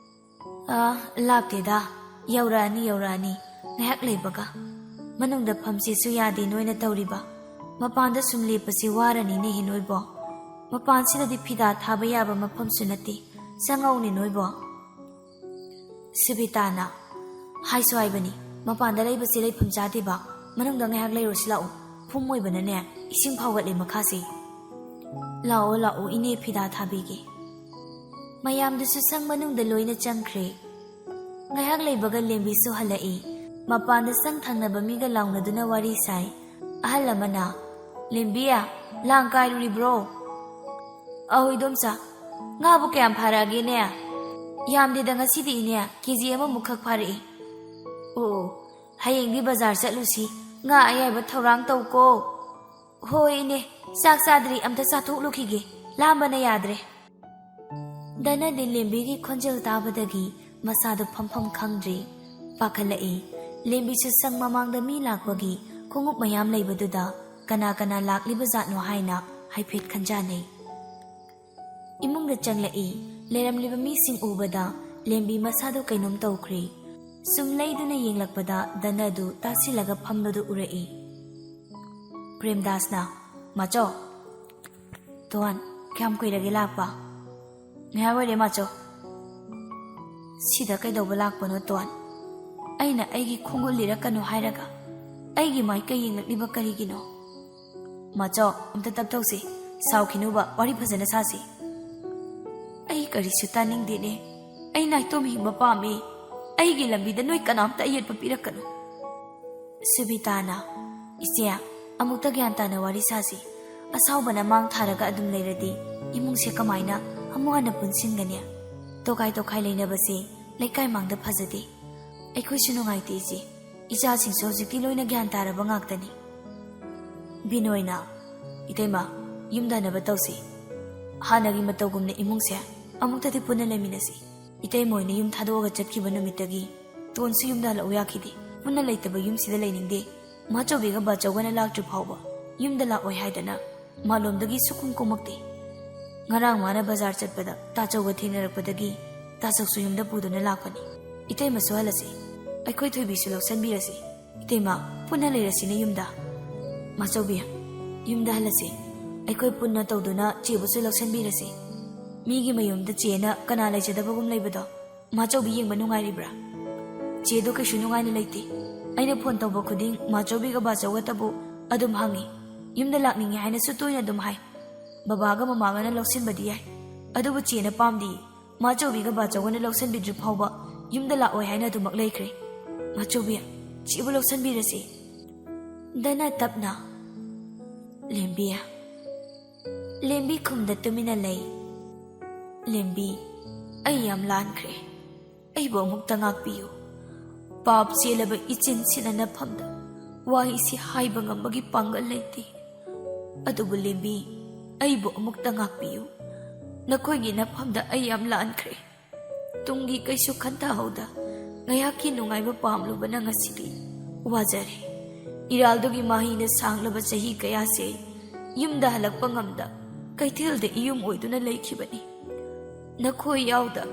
"ꯑꯥ, ꯂꯥꯞꯇꯦꯗ꯫ ꯌꯧꯔꯛꯑꯅꯤ, ꯌꯧꯔꯛꯑꯅꯤ꯫ ꯉꯥꯏꯍꯥꯛ ꯂꯩꯕꯒ꯫ ꯃꯅꯨꯡꯗ ꯐꯝꯁꯤꯁꯨ ꯌꯥꯗꯦ ꯅꯣꯏꯅ ꯇꯧꯔꯤꯕ꯫ ꯃꯄꯥꯟꯗ ꯁꯨꯝ ꯂꯦꯞꯄꯁꯤ ꯋꯥꯔꯅꯤꯅꯦꯍꯦ ꯅꯣꯏꯕꯣ꯫ ꯃꯄꯥꯟꯁꯤꯗꯗꯤ ꯐꯤꯗꯥ ꯊꯥꯕ ꯌꯥꯕ ꯃꯐꯝꯁꯨ ꯅꯠꯇꯦ꯫ ꯆꯪꯉꯛꯎꯅꯦ ꯅꯣꯏꯕꯣ꯫" ꯁꯨꯕꯤꯇꯥꯅ, "ꯍꯥꯏꯁꯨ ꯍꯥꯏꯕꯅꯤ, ꯃꯄꯥꯟꯗ ꯂꯩꯕꯁꯦ ꯂꯩꯐꯝ ꯆꯥꯗꯦꯕ꯫ ꯃꯅꯨꯡꯗ ꯉꯥꯏꯍꯥꯛ ꯂꯩꯔꯨꯁꯤ ꯂꯥꯛꯑꯣ꯫ ꯐꯨꯝ ꯑꯣꯏꯕꯅꯅꯦ, ꯏꯁꯤꯡ ꯐꯥꯎꯒꯠꯂꯦ ꯃꯈꯥꯁꯦ꯫" "ꯂꯥꯛꯑꯣ, ꯂꯥꯛꯑꯣ, ꯏꯅꯦ ꯐꯤꯗꯥ ꯊꯥꯕꯤꯒꯦ꯫" ꯃꯌꯥꯝꯗꯨꯁꯨ ꯁꯪ ꯃꯅꯨꯡꯗ ꯂꯣꯏꯅ ꯆꯪꯈ꯭ꯔꯦ꯫ ꯉꯥꯏꯍꯥꯛ ꯂꯩꯕꯒ ꯂꯦꯝꯕꯤꯁꯨ ꯍꯜꯂꯛꯏ꯫ ꯃꯄꯥꯟꯗ ꯁꯪ ꯊꯪꯅꯕ ꯃꯤꯒ ꯂꯥꯎꯅꯗꯨꯅ ꯋꯥꯔꯤ ꯁꯥꯏ꯫ ꯑꯍꯜ ꯑꯃꯅ, "ꯂꯦꯝꯕꯤ, ꯂꯥꯡ ꯀꯥꯏꯔꯨꯔꯤꯕ꯭ꯔꯣ?" "ꯑꯧ, ꯏꯗꯣꯝꯆꯥ꯫ ꯉꯥꯕꯨ ꯀꯌꯥꯝ ꯐꯥꯔꯛꯑꯒꯦꯅꯦ?" "ꯌꯥꯝꯗꯦꯗ, ꯉꯁꯤꯗꯤ ꯏꯅꯦ, ꯀꯦ ꯖꯤ ꯑꯃꯃꯨꯛ ꯈꯛ ꯐꯥꯔꯛꯏ꯫" "ꯑꯣ, ꯑꯣ, ꯍꯌꯦꯡꯗꯤ ꯕꯖꯥꯔ ꯆꯠꯂꯨꯁꯤ, ꯉꯥ ꯑꯌꯥꯏꯕ ꯊꯧꯔꯥꯡ ꯇꯧꯀꯣ꯫" "ꯍꯣꯏ ꯏꯅꯦ, ꯆꯥꯛ ꯆꯥꯗ꯭ꯔꯤ, ꯑꯝꯇ ꯆꯥꯊꯣꯛꯂꯨꯈꯤꯒꯦ, ꯂꯥꯝꯕꯅ ꯌꯥꯗ꯭ꯔꯦ꯫" ꯗꯅꯗꯤ ꯂꯦꯝꯕꯤꯒꯤ ꯈꯣꯟꯖꯦꯜ ꯇꯥꯕꯗꯒꯤ ꯃꯁꯥꯗꯨ ꯐꯝꯐꯝ ꯈꯪꯗ꯭ꯔꯦ꯫ ꯄꯥꯈꯠꯂꯛꯏ꯫ ꯂꯦꯝꯕꯤꯁꯨ ꯁꯪ ꯃꯃꯥꯡꯗ ꯃꯤ ꯂꯥꯛꯄꯒꯤ ꯈꯣꯡꯎꯞ ꯃꯌꯥꯝ ꯂꯩꯕꯗꯨꯗ ꯀꯅꯥ ꯀꯅꯥ ꯂꯥꯛꯂꯤꯕ ꯖꯥꯠꯅꯣ ꯍꯥꯏꯅ ꯍꯥꯏꯐꯦꯠ ꯈꯟꯖꯥꯅꯩ꯫ ꯏꯃꯨꯡꯗ ꯆꯪꯂꯛꯏ꯫ ꯂꯩꯔꯝꯂꯤꯕ ꯃꯤꯁꯤꯡ ꯎꯕꯗ ꯂꯦꯝꯕꯤ ꯃꯁꯥꯗꯨ ꯀꯩꯅꯣꯝ ꯇꯧꯈ꯭ꯔꯦ꯫ ꯁꯨꯝ ꯂꯩꯗꯨꯅ ꯌꯦꯡꯂꯛꯄꯗ ꯗꯅꯗꯨ ꯇꯥꯁꯤꯜꯂꯒ ꯐꯝꯕꯗꯨ ꯎꯔꯛꯏ꯫ ꯄ꯭ꯔꯦꯝꯗꯥꯁꯅ, "ꯃꯥꯆꯧ꯫" "ꯇꯣꯟ, ꯀꯌꯥꯝ ꯀꯨꯏꯔꯒꯦ ꯂꯥꯛꯄ?" "ꯉꯥꯏꯍꯥꯛ ꯑꯣꯏꯔꯦ, ꯃꯥꯆꯧ꯫" "ꯁꯤꯗ ꯀꯩꯗꯧꯕ ꯂꯥꯛꯄꯅꯣ, ꯇꯣꯟ? ꯑꯩꯅ ꯑꯩꯒꯤ ꯈꯣꯡꯒꯨꯜ ꯂꯤꯔꯛꯀꯅꯨ ꯍꯥꯏꯔꯒ ꯑꯩꯒꯤ ꯃꯥꯏꯀꯩ ꯌꯦꯡꯂꯛꯂꯤꯕ ꯀꯔꯤꯒꯤꯅꯣ?" "ꯃꯥꯆꯧ, ꯑꯝꯇ ꯇꯞ ꯇꯧꯁꯤ꯫ ꯁꯥꯎꯈꯤꯅꯨꯕ, ꯋꯥꯔꯤ ꯐꯖꯅ ꯁꯥꯁꯤ꯫" "ꯑꯩ ꯀꯔꯤꯁꯨ ꯇꯥꯅꯤꯡꯗꯦꯅꯦ꯫ ꯑꯩ ꯅꯥꯏꯇꯣꯝ ꯍꯤꯡꯕ ꯄꯥꯝꯃꯤ꯫ ꯑꯩꯒꯤ ꯂꯝꯕꯤꯗ ꯅꯣꯏ ꯀꯅꯥꯝꯇ ꯑꯌꯦꯠꯄ ꯄꯤꯔꯛꯀꯅꯨ꯫" ꯁꯨꯕꯤꯇꯥꯅ, "ꯏꯆꯦ, ꯑꯃꯨꯛꯇ ꯒ꯭ꯌꯥꯟ ꯇꯥꯅ ꯋꯥꯔꯤ ꯁꯥꯁꯤ꯫ ꯑꯁꯥꯎꯕꯅ ꯃꯥꯡ ꯊꯥꯔꯒ ꯑꯗꯨꯝ ꯂꯩꯔꯗꯤ ꯏꯃꯨꯡꯁꯦ ꯀꯃꯥꯏꯅ ꯑꯃꯨꯛ ꯍꯟꯅ ꯄꯨꯟꯁꯤꯟꯒꯅꯤ? ꯇꯣꯈꯥꯏ ꯇꯣꯈꯥꯏ ꯂꯩꯅꯕꯁꯦ ꯂꯩꯀꯥꯏ ꯃꯥꯡꯗ ꯐꯖꯗꯦ꯫ ꯑꯩꯈꯣꯏꯁꯨ ꯅꯨꯡꯉꯥꯏꯇꯦ ꯏꯆꯦ꯫ ꯏꯆꯥꯁꯤꯡꯁꯨ ꯍꯧꯖꯤꯛꯇꯤ ꯂꯣꯏꯅ ꯒ꯭ꯌꯥꯟ ꯇꯥꯔꯕ ꯉꯥꯛꯇꯅꯤ꯫" ꯕꯤꯅꯣꯏꯅ, "ꯏꯇꯩꯃ, ꯌꯨꯝꯗ ꯍꯟꯅꯕ ꯇꯧꯁꯤ꯫ ꯍꯥꯟꯅꯒꯤ ꯃꯇꯧꯒꯨꯝꯅ ꯏꯃꯨꯡꯁꯦ ꯑꯃꯨꯛꯇꯗꯤ ꯄꯨꯟꯅ ꯂꯩꯃꯤꯟꯅꯁꯤ꯫ ꯏꯇꯩꯃ ꯍꯣꯏꯅ ꯌꯨꯝ ꯊꯥꯗꯣꯛꯑꯒ ꯆꯠꯈꯤꯕ ꯅꯨꯃꯤꯠꯇꯒꯤ ꯇꯣꯟꯁꯨ ꯌꯨꯝꯗ ꯍꯜꯂꯛꯎ ꯌꯥꯈꯤꯗꯦ꯫ ꯄꯨꯟꯅ ꯂꯩꯇꯕ ꯌꯨꯝꯁꯤꯗ ꯂꯩꯅꯤꯡꯗꯦ꯫ ꯃꯥꯆꯧꯕꯤꯒ ꯕꯥꯆꯧꯒꯅ ꯂꯥꯛꯇ꯭ꯔꯤ ꯐꯥꯎꯕ ꯌꯨꯝꯗ ꯂꯥꯛꯑꯣꯏ ꯍꯥꯏꯗꯅ ꯃꯥꯂꯣꯝꯗꯒꯤ ꯁꯨꯛꯀꯨꯝ ꯀꯨꯝꯃꯛꯇꯦ꯫" ꯉꯔꯥꯡ ꯃꯥꯅ ꯕꯖꯥꯔ ꯆꯠꯄꯗ ꯇꯥꯆꯧꯒ ꯊꯦꯡꯅꯔꯛꯄꯗꯒꯤ ꯇꯥꯆꯧꯁꯨ ꯌꯨꯝꯗ ꯄꯨꯗꯨꯅ ꯂꯥꯛꯄꯅꯤ꯫ ꯏꯇꯩꯃꯁꯨ ꯍꯜꯂꯁꯤ, ꯑꯩꯈꯣꯏ ꯊꯣꯏꯕꯤꯁꯨ ꯂꯧꯁꯟꯕꯤꯔꯁꯤ꯫ ꯏꯇꯩꯃ, ꯄꯨꯟꯅ ꯂꯩꯔꯁꯤꯅꯦ ꯌꯨꯝꯗ꯫ ꯃꯥꯆꯧꯕꯤ, ꯌꯨꯝꯗ ꯍꯜꯂꯁꯤ꯫ ꯑꯩꯈꯣꯏ ꯄꯨꯟꯅ ꯇꯧꯗꯨꯅ ꯆꯦꯕꯨꯁꯨ ꯂꯧꯁꯟꯕꯤꯔꯁꯤ꯫ ꯃꯤꯒꯤ ꯃꯌꯨꯝꯗ ꯆꯦꯅ ꯀꯅꯥ ꯂꯩꯖꯗꯕꯒꯨꯝ ꯂꯩꯕꯗꯣ? ꯃꯥꯆꯧꯕꯤ ꯌꯦꯡꯕ ꯅꯨꯡꯉꯥꯏꯔꯤꯕ꯭ꯔꯥ? ꯆꯦꯗꯣ ꯀꯩꯁꯨ ꯅꯨꯡꯉꯥꯏꯅ ꯂꯩꯇꯦ꯫ ꯑꯩꯅ ꯐꯣꯟ ꯇꯧꯕ ꯈꯨꯗꯤꯡ ꯃꯥꯆꯧꯕꯤꯒ ꯕꯥꯆꯧꯒꯇꯕꯨ ꯑꯗꯨꯝ ꯍꯪꯉꯤ꯫ ꯌꯨꯝꯗ ꯂꯥꯛꯅꯤꯡꯉꯤ ꯍꯥꯏꯅꯁꯨ ꯇꯣꯏꯅ ꯑꯗꯨꯝ ꯍꯥꯏ꯫ ꯕꯕꯥꯒ ꯃꯃꯥꯒꯅ ꯂꯧꯁꯤꯟꯕꯗꯤ ꯌꯥꯏ, ꯑꯗꯨꯕꯨ ꯆꯦꯅ ꯄꯥꯝꯗꯦ꯫ ꯃꯥꯆꯧꯕꯤꯒ ꯕꯥꯆꯧꯒꯅ ꯂꯧꯁꯤꯟꯕꯤꯗ꯭ꯔꯤ ꯐꯥꯎꯕ ꯌꯨꯝꯗ ꯂꯥꯛꯑꯣꯏ ꯍꯥꯏꯅ ꯑꯗꯨꯃꯛ ꯂꯩꯈ꯭ꯔꯦ꯫ ꯃꯥꯆꯧꯕꯤ, ꯆꯦꯕꯨ ꯂꯧꯁꯤꯟꯕꯤꯔꯁꯤ꯫ ꯗꯅ ꯇꯞꯅ, ꯂꯦꯝꯕꯤ꯫ ꯂꯦꯝꯕꯤ ꯈꯨꯝꯗ ꯇꯨꯃꯤꯟꯅ ꯂꯩ꯫ ꯂꯦꯝꯕꯤ, ꯑꯩ ꯌꯥꯝ ꯂꯥꯟꯈ꯭ꯔꯦ꯫ ꯑꯩꯕꯨ ꯑꯃꯨꯛꯇ ꯉꯥꯛꯄꯤꯌꯨ꯫ ꯄꯥꯞ ꯆꯦꯜꯂꯕ ꯏꯆꯤꯟ ꯁꯤꯅ ꯅꯐꯝꯗ ꯋꯥꯍꯩꯁꯤ ꯍꯥꯏꯕ ꯉꯝꯕꯒꯤ ꯄꯥꯡꯒꯜ ꯂꯩꯇꯦ꯫ ꯑꯗꯨꯕꯨ ꯂꯦꯝꯕꯤ, ꯑꯩꯕꯨ ꯑꯃꯨꯛꯇ ꯉꯥꯛꯄꯤꯌꯨ꯫ ꯅꯈꯣꯏꯒꯤ ꯅꯐꯝꯗ ꯑꯩ ꯌꯥꯝ ꯂꯥꯟꯈ꯭ꯔꯦ꯫ ꯇꯨꯡꯒꯤ ꯀꯩꯁꯨ ꯈꯟꯊꯍꯧꯗ ꯉꯥꯏꯍꯥꯛꯀꯤ ꯅꯨꯡꯉꯥꯏꯕ ꯄꯥꯝꯂꯨꯕꯅ ꯉꯁꯤꯗꯤ ꯋꯥꯖꯔꯦ꯫ ꯏꯔꯥꯜꯗꯨꯒꯤ ꯃꯍꯩꯅ ꯁꯥꯡꯂꯕ ꯆꯍꯤ ꯀꯌꯥꯁꯦ ꯌꯨꯝꯗ ꯍꯜꯂꯛꯄ ꯉꯝꯗ ꯀꯩꯊꯦꯜꯗ ꯏꯌꯨꯝ ꯑꯣꯏꯗꯨꯅ ꯂꯩꯈꯤꯕꯅꯤ꯫ ꯅꯈꯣꯏ ꯌꯥꯎꯗ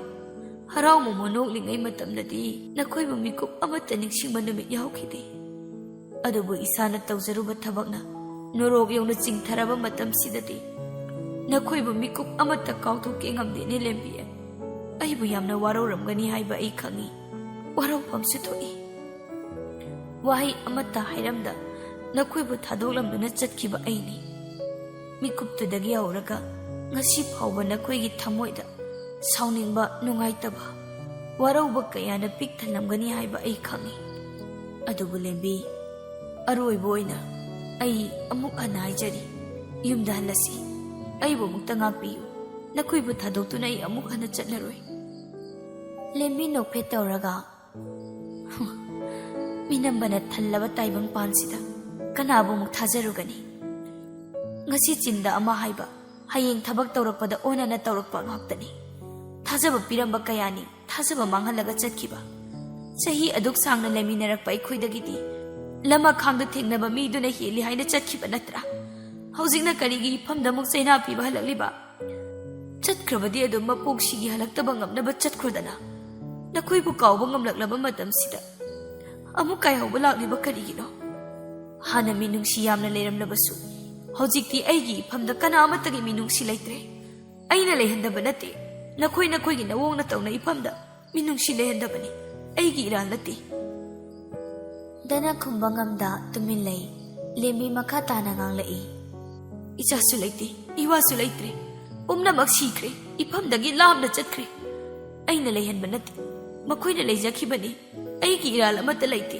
ꯍꯔꯥꯎ ꯃꯃꯣ ꯅꯣꯛꯂꯤꯉꯩ ꯃꯇꯝꯗꯗꯤ ꯅꯈꯣꯏꯕꯨ ꯃꯤꯀꯨꯞ ꯑꯃꯠꯇ ꯅꯤꯡꯁꯤꯡꯕ ꯅꯨꯃꯤꯠ ꯌꯥꯎꯈꯤꯗꯦ꯫ ꯑꯗꯨꯕꯨ ꯏꯁꯥꯅ ꯇꯧꯖꯔꯨꯕ ꯊꯕꯛꯅ ꯅꯣꯔꯣꯛ ꯌꯧꯅ ꯆꯤꯡꯊꯔꯕ ꯃꯇꯝꯁꯤꯗꯗꯤ ꯅꯈꯣꯏꯕꯨ ꯃꯤꯀꯨꯞ ꯑꯃꯠꯇ ꯀꯥꯎꯊꯣꯛꯀꯦ ꯉꯝꯗꯦꯅꯦ ꯂꯦꯝꯕꯤ꯫ ꯑꯩꯕꯨ ꯌꯥꯝꯅ ꯋꯥꯔꯧꯔꯝꯒꯅꯤ ꯍꯥꯏꯕ ꯑꯩ ꯈꯪꯏ꯫ ꯋꯥꯔꯧꯐꯝꯁꯨ ꯊꯣꯛꯏ꯫ ꯋꯥꯍꯩ ꯑꯃꯠꯇ ꯍꯥꯏꯔꯝꯗ ꯅꯈꯣꯏꯕꯨ ꯊꯥꯗꯣꯛꯂꯝꯗꯨꯅ ꯆꯠꯈꯤꯕ ꯑꯩꯅꯤ꯫ ꯃꯤꯀꯨꯞꯇꯨꯗꯒꯤ ꯍꯧꯔꯒ ꯉꯁꯤ ꯐꯥꯎꯕ ꯅꯈꯣꯏꯒꯤ ꯊꯃꯣꯏꯗ ꯁꯥꯎꯅꯤꯡꯕ, ꯅꯨꯡꯉꯥꯏꯇꯕ, ꯋꯥꯔꯧꯕ ꯀꯌꯥꯅ ꯄꯤꯛ ꯊꯜꯂꯝꯒꯅꯤ ꯍꯥꯏꯕ ꯑꯩ ꯈꯪꯏ꯫ ꯑꯗꯨꯕꯨ ꯂꯦꯝꯕꯤ, ꯑꯔꯣꯏꯕ ꯑꯣꯏꯅ ꯑꯩ ꯑꯃꯨꯛ ꯍꯟꯅ ꯍꯥꯏꯖꯔꯤ, ꯌꯨꯝꯗ ꯍꯜꯂꯁꯤ꯫ ꯑꯩꯕꯨ ꯑꯃꯨꯛꯇ ꯉꯥꯛꯄꯤꯌꯨ꯫ ꯅꯈꯣꯏꯕꯨ ꯊꯥꯗꯣꯛꯇꯨꯅ ꯑꯩ ꯑꯃꯨꯛ ꯍꯟꯅ ꯆꯠꯂꯔꯣꯏ꯫ ꯂꯦꯝꯕꯤ ꯅꯣꯛꯐꯦꯠ ꯇꯧꯔꯒ, ꯃꯤꯅꯝꯕꯅ ꯊꯜꯂꯕ ꯇꯥꯏꯕꯪ ꯄꯥꯟꯁꯤꯗ ꯀꯅꯥꯕꯨ ꯑꯃꯨꯛ ꯊꯥꯖꯔꯨꯒꯅꯤ? ꯉꯁꯤ ꯆꯤꯟꯗ ꯑꯃ ꯍꯥꯏꯕ, ꯍꯌꯦꯡ ꯊꯕꯛ ꯇꯧꯔꯛꯄꯗ ꯑꯣꯟꯅꯅ ꯇꯧꯔꯛꯄ ꯉꯥꯛꯇꯅꯤ꯫ ꯊꯥꯖꯕ ꯄꯤꯔꯝꯕ ꯀꯌꯥꯅꯤ ꯊꯥꯖꯕ ꯃꯥꯡꯍꯜꯂꯒ ꯆꯠꯈꯤꯕ꯫ ꯆꯍꯤ ꯑꯗꯨꯛ ꯁꯥꯡꯅ ꯂꯩꯃꯤꯟꯅꯔꯛꯄ ꯑꯩꯈꯣꯏꯗꯒꯤꯗꯤ ꯂꯃꯈꯥꯡꯗ ꯊꯦꯡꯅꯕ ꯃꯤꯗꯨꯅ ꯍꯦꯜꯂꯤ ꯍꯥꯏꯅ ꯆꯠꯈꯤꯕ ꯅꯠꯇ꯭ꯔꯥ? ꯍꯧꯖꯤꯛꯅ ꯀꯔꯤꯒꯤ ꯏꯐꯝꯗ ꯑꯃꯨꯛ ꯆꯩꯅꯥ ꯄꯤꯕ ꯍꯜꯂꯛꯂꯤꯕ? ꯆꯠꯈ꯭ꯔꯕꯗꯤ ꯑꯗꯨꯝ ꯃꯄꯣꯛꯁꯤꯒꯤ ꯍꯜꯂꯛꯇꯕ ꯉꯝꯅꯕ ꯆꯠꯈ꯭ꯔꯣꯗꯅ꯫ ꯅꯈꯣꯏꯕꯨ ꯀꯥꯎꯕ ꯉꯝꯂꯛꯂꯕ ꯃꯇꯝꯁꯤꯗ ꯑꯃꯨꯛ ꯀꯥꯏꯍꯧꯕ ꯂꯥꯛꯂꯤꯕ ꯀꯔꯤꯒꯤꯅꯣ? ꯍꯥꯟꯅ ꯃꯤꯅꯨꯡꯁꯤ ꯌꯥꯝꯅ ꯂꯩꯔꯝꯂꯕꯁꯨ, ꯍꯧꯖꯤꯛꯇꯤ ꯑꯩꯒꯤ ꯏꯐꯝꯗ ꯀꯅꯥ ꯑꯃꯠꯇꯒꯤ ꯃꯤꯅꯨꯡꯁꯤ ꯂꯩꯇ꯭ꯔꯦ꯫ ꯑꯩꯅ ꯂꯩꯍꯟꯗꯕ ꯅꯠꯇꯦ, ꯅꯈꯣꯏ ꯅꯈꯣꯏꯒꯤ ꯅꯋꯣꯡ ꯅꯇꯧꯅ ꯏꯐꯝꯗ ꯃꯤꯅꯨꯡꯁꯤ ꯂꯩꯍꯟꯗꯕꯅꯤ꯫ ꯑꯩꯒꯤ ꯏꯔꯥꯜ ꯅꯠꯇꯦ꯫ ꯗꯅ ꯈꯨꯝꯕ ꯉꯝꯗ ꯇꯨꯃꯤꯟ ꯂꯩ꯫ ꯂꯦꯝꯕꯤ ꯃꯈꯥ ꯇꯥꯅ ꯉꯥꯡꯂꯛꯏ꯫ ꯏꯆꯥꯁꯨ ꯂꯩꯇꯦ, ꯏꯋꯥꯁꯨ ꯂꯩꯇ꯭ꯔꯦ꯫ ꯄꯨꯝꯅꯃꯛ ꯁꯤꯈ꯭ꯔꯦ, ꯏꯐꯝꯗꯒꯤ ꯂꯥꯞꯅ ꯆꯠꯈ꯭ꯔꯦ꯫ ꯑꯩꯅ ꯂꯩꯍꯟꯕ ꯅꯠꯇꯦ, ꯃꯈꯣꯏꯅ ꯂꯩꯖꯈꯤꯕꯅꯤ꯫ ꯑꯩꯒꯤ ꯏꯔꯥꯜ ꯑꯃꯠꯇ ꯂꯩꯇꯦ꯫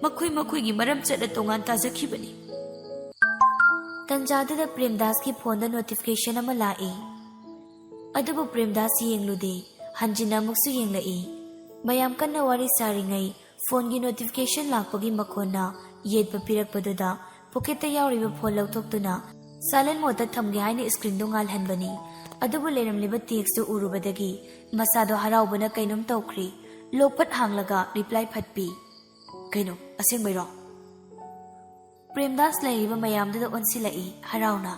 ꯃꯈꯣꯏ ꯃꯈꯣꯏꯒꯤ ꯃꯔꯝ ꯆꯠꯅ ꯇꯣꯉꯥꯟ ꯇꯥꯖꯈꯤꯕꯅꯤ꯫ ꯇꯟꯖꯥꯗꯨꯗ ꯄ꯭ꯔꯦꯝꯗꯥꯁꯀꯤ ꯐꯣꯟꯗ ꯅꯣꯇꯤꯐꯤꯀꯦꯁꯟ ꯑꯃ ꯂꯥꯛꯏ꯫ ꯑꯗꯨꯕꯨ ꯄ꯭ꯔꯦꯝꯗꯥꯁ ꯌꯦꯡꯂꯨꯗꯦ, ꯍꯟꯖꯤꯟꯅ ꯑꯃꯨꯛꯁꯨ ꯌꯦꯡꯂꯛꯏ꯫ ꯃꯌꯥꯝ ꯀꯟꯅ ꯋꯥꯔꯤ ꯁꯥꯔꯤꯉꯩ ꯐꯣꯟꯒꯤ ꯅꯣꯇꯤꯐꯤꯀꯦꯁꯟ ꯂꯥꯛꯄꯒꯤ ꯃꯈꯣꯟꯅ ꯌꯦꯠꯄ ꯄꯤꯔꯛꯄꯗꯨꯗ ꯄꯣꯀꯦꯠꯇ ꯌꯥꯎꯔꯤꯕ ꯐꯣꯟ ꯂꯧꯊꯣꯛꯇꯨꯅ ꯁꯥꯏꯂꯦꯟ ꯃꯣꯗꯇ ꯊꯝꯒꯦ ꯍꯥꯏꯅ ꯁ꯭ꯀ꯭ꯔꯤꯟꯗꯨ ꯉꯥꯜꯍꯟꯕꯅꯤ꯫ ꯑꯗꯨꯕꯨ ꯂꯩꯔꯝꯂꯤꯕ ꯇꯦꯛꯁꯇꯨ ꯎꯔꯨꯕꯗꯒꯤ ꯃꯁꯥꯗꯣ ꯍꯔꯥꯎꯕꯅ ꯀꯩꯅꯣꯝ ꯇꯧꯈ꯭ꯔꯤ꯫ ꯂꯣꯛ ꯐꯠ ꯍꯥꯡꯂꯒ ꯔꯤꯄ꯭ꯂꯥꯏ ꯐꯠ ꯄꯤ꯫ "ꯀꯩꯅꯣ, ꯑꯁꯦꯡꯕꯩꯔꯣ?" ꯄ꯭ꯔꯦꯝꯗꯥꯁ ꯂꯩꯔꯤꯕ ꯃꯌꯥꯝꯗꯨꯗ ꯑꯣꯟꯁꯤꯜꯂꯛꯏ ꯍꯔꯥꯎꯅ꯫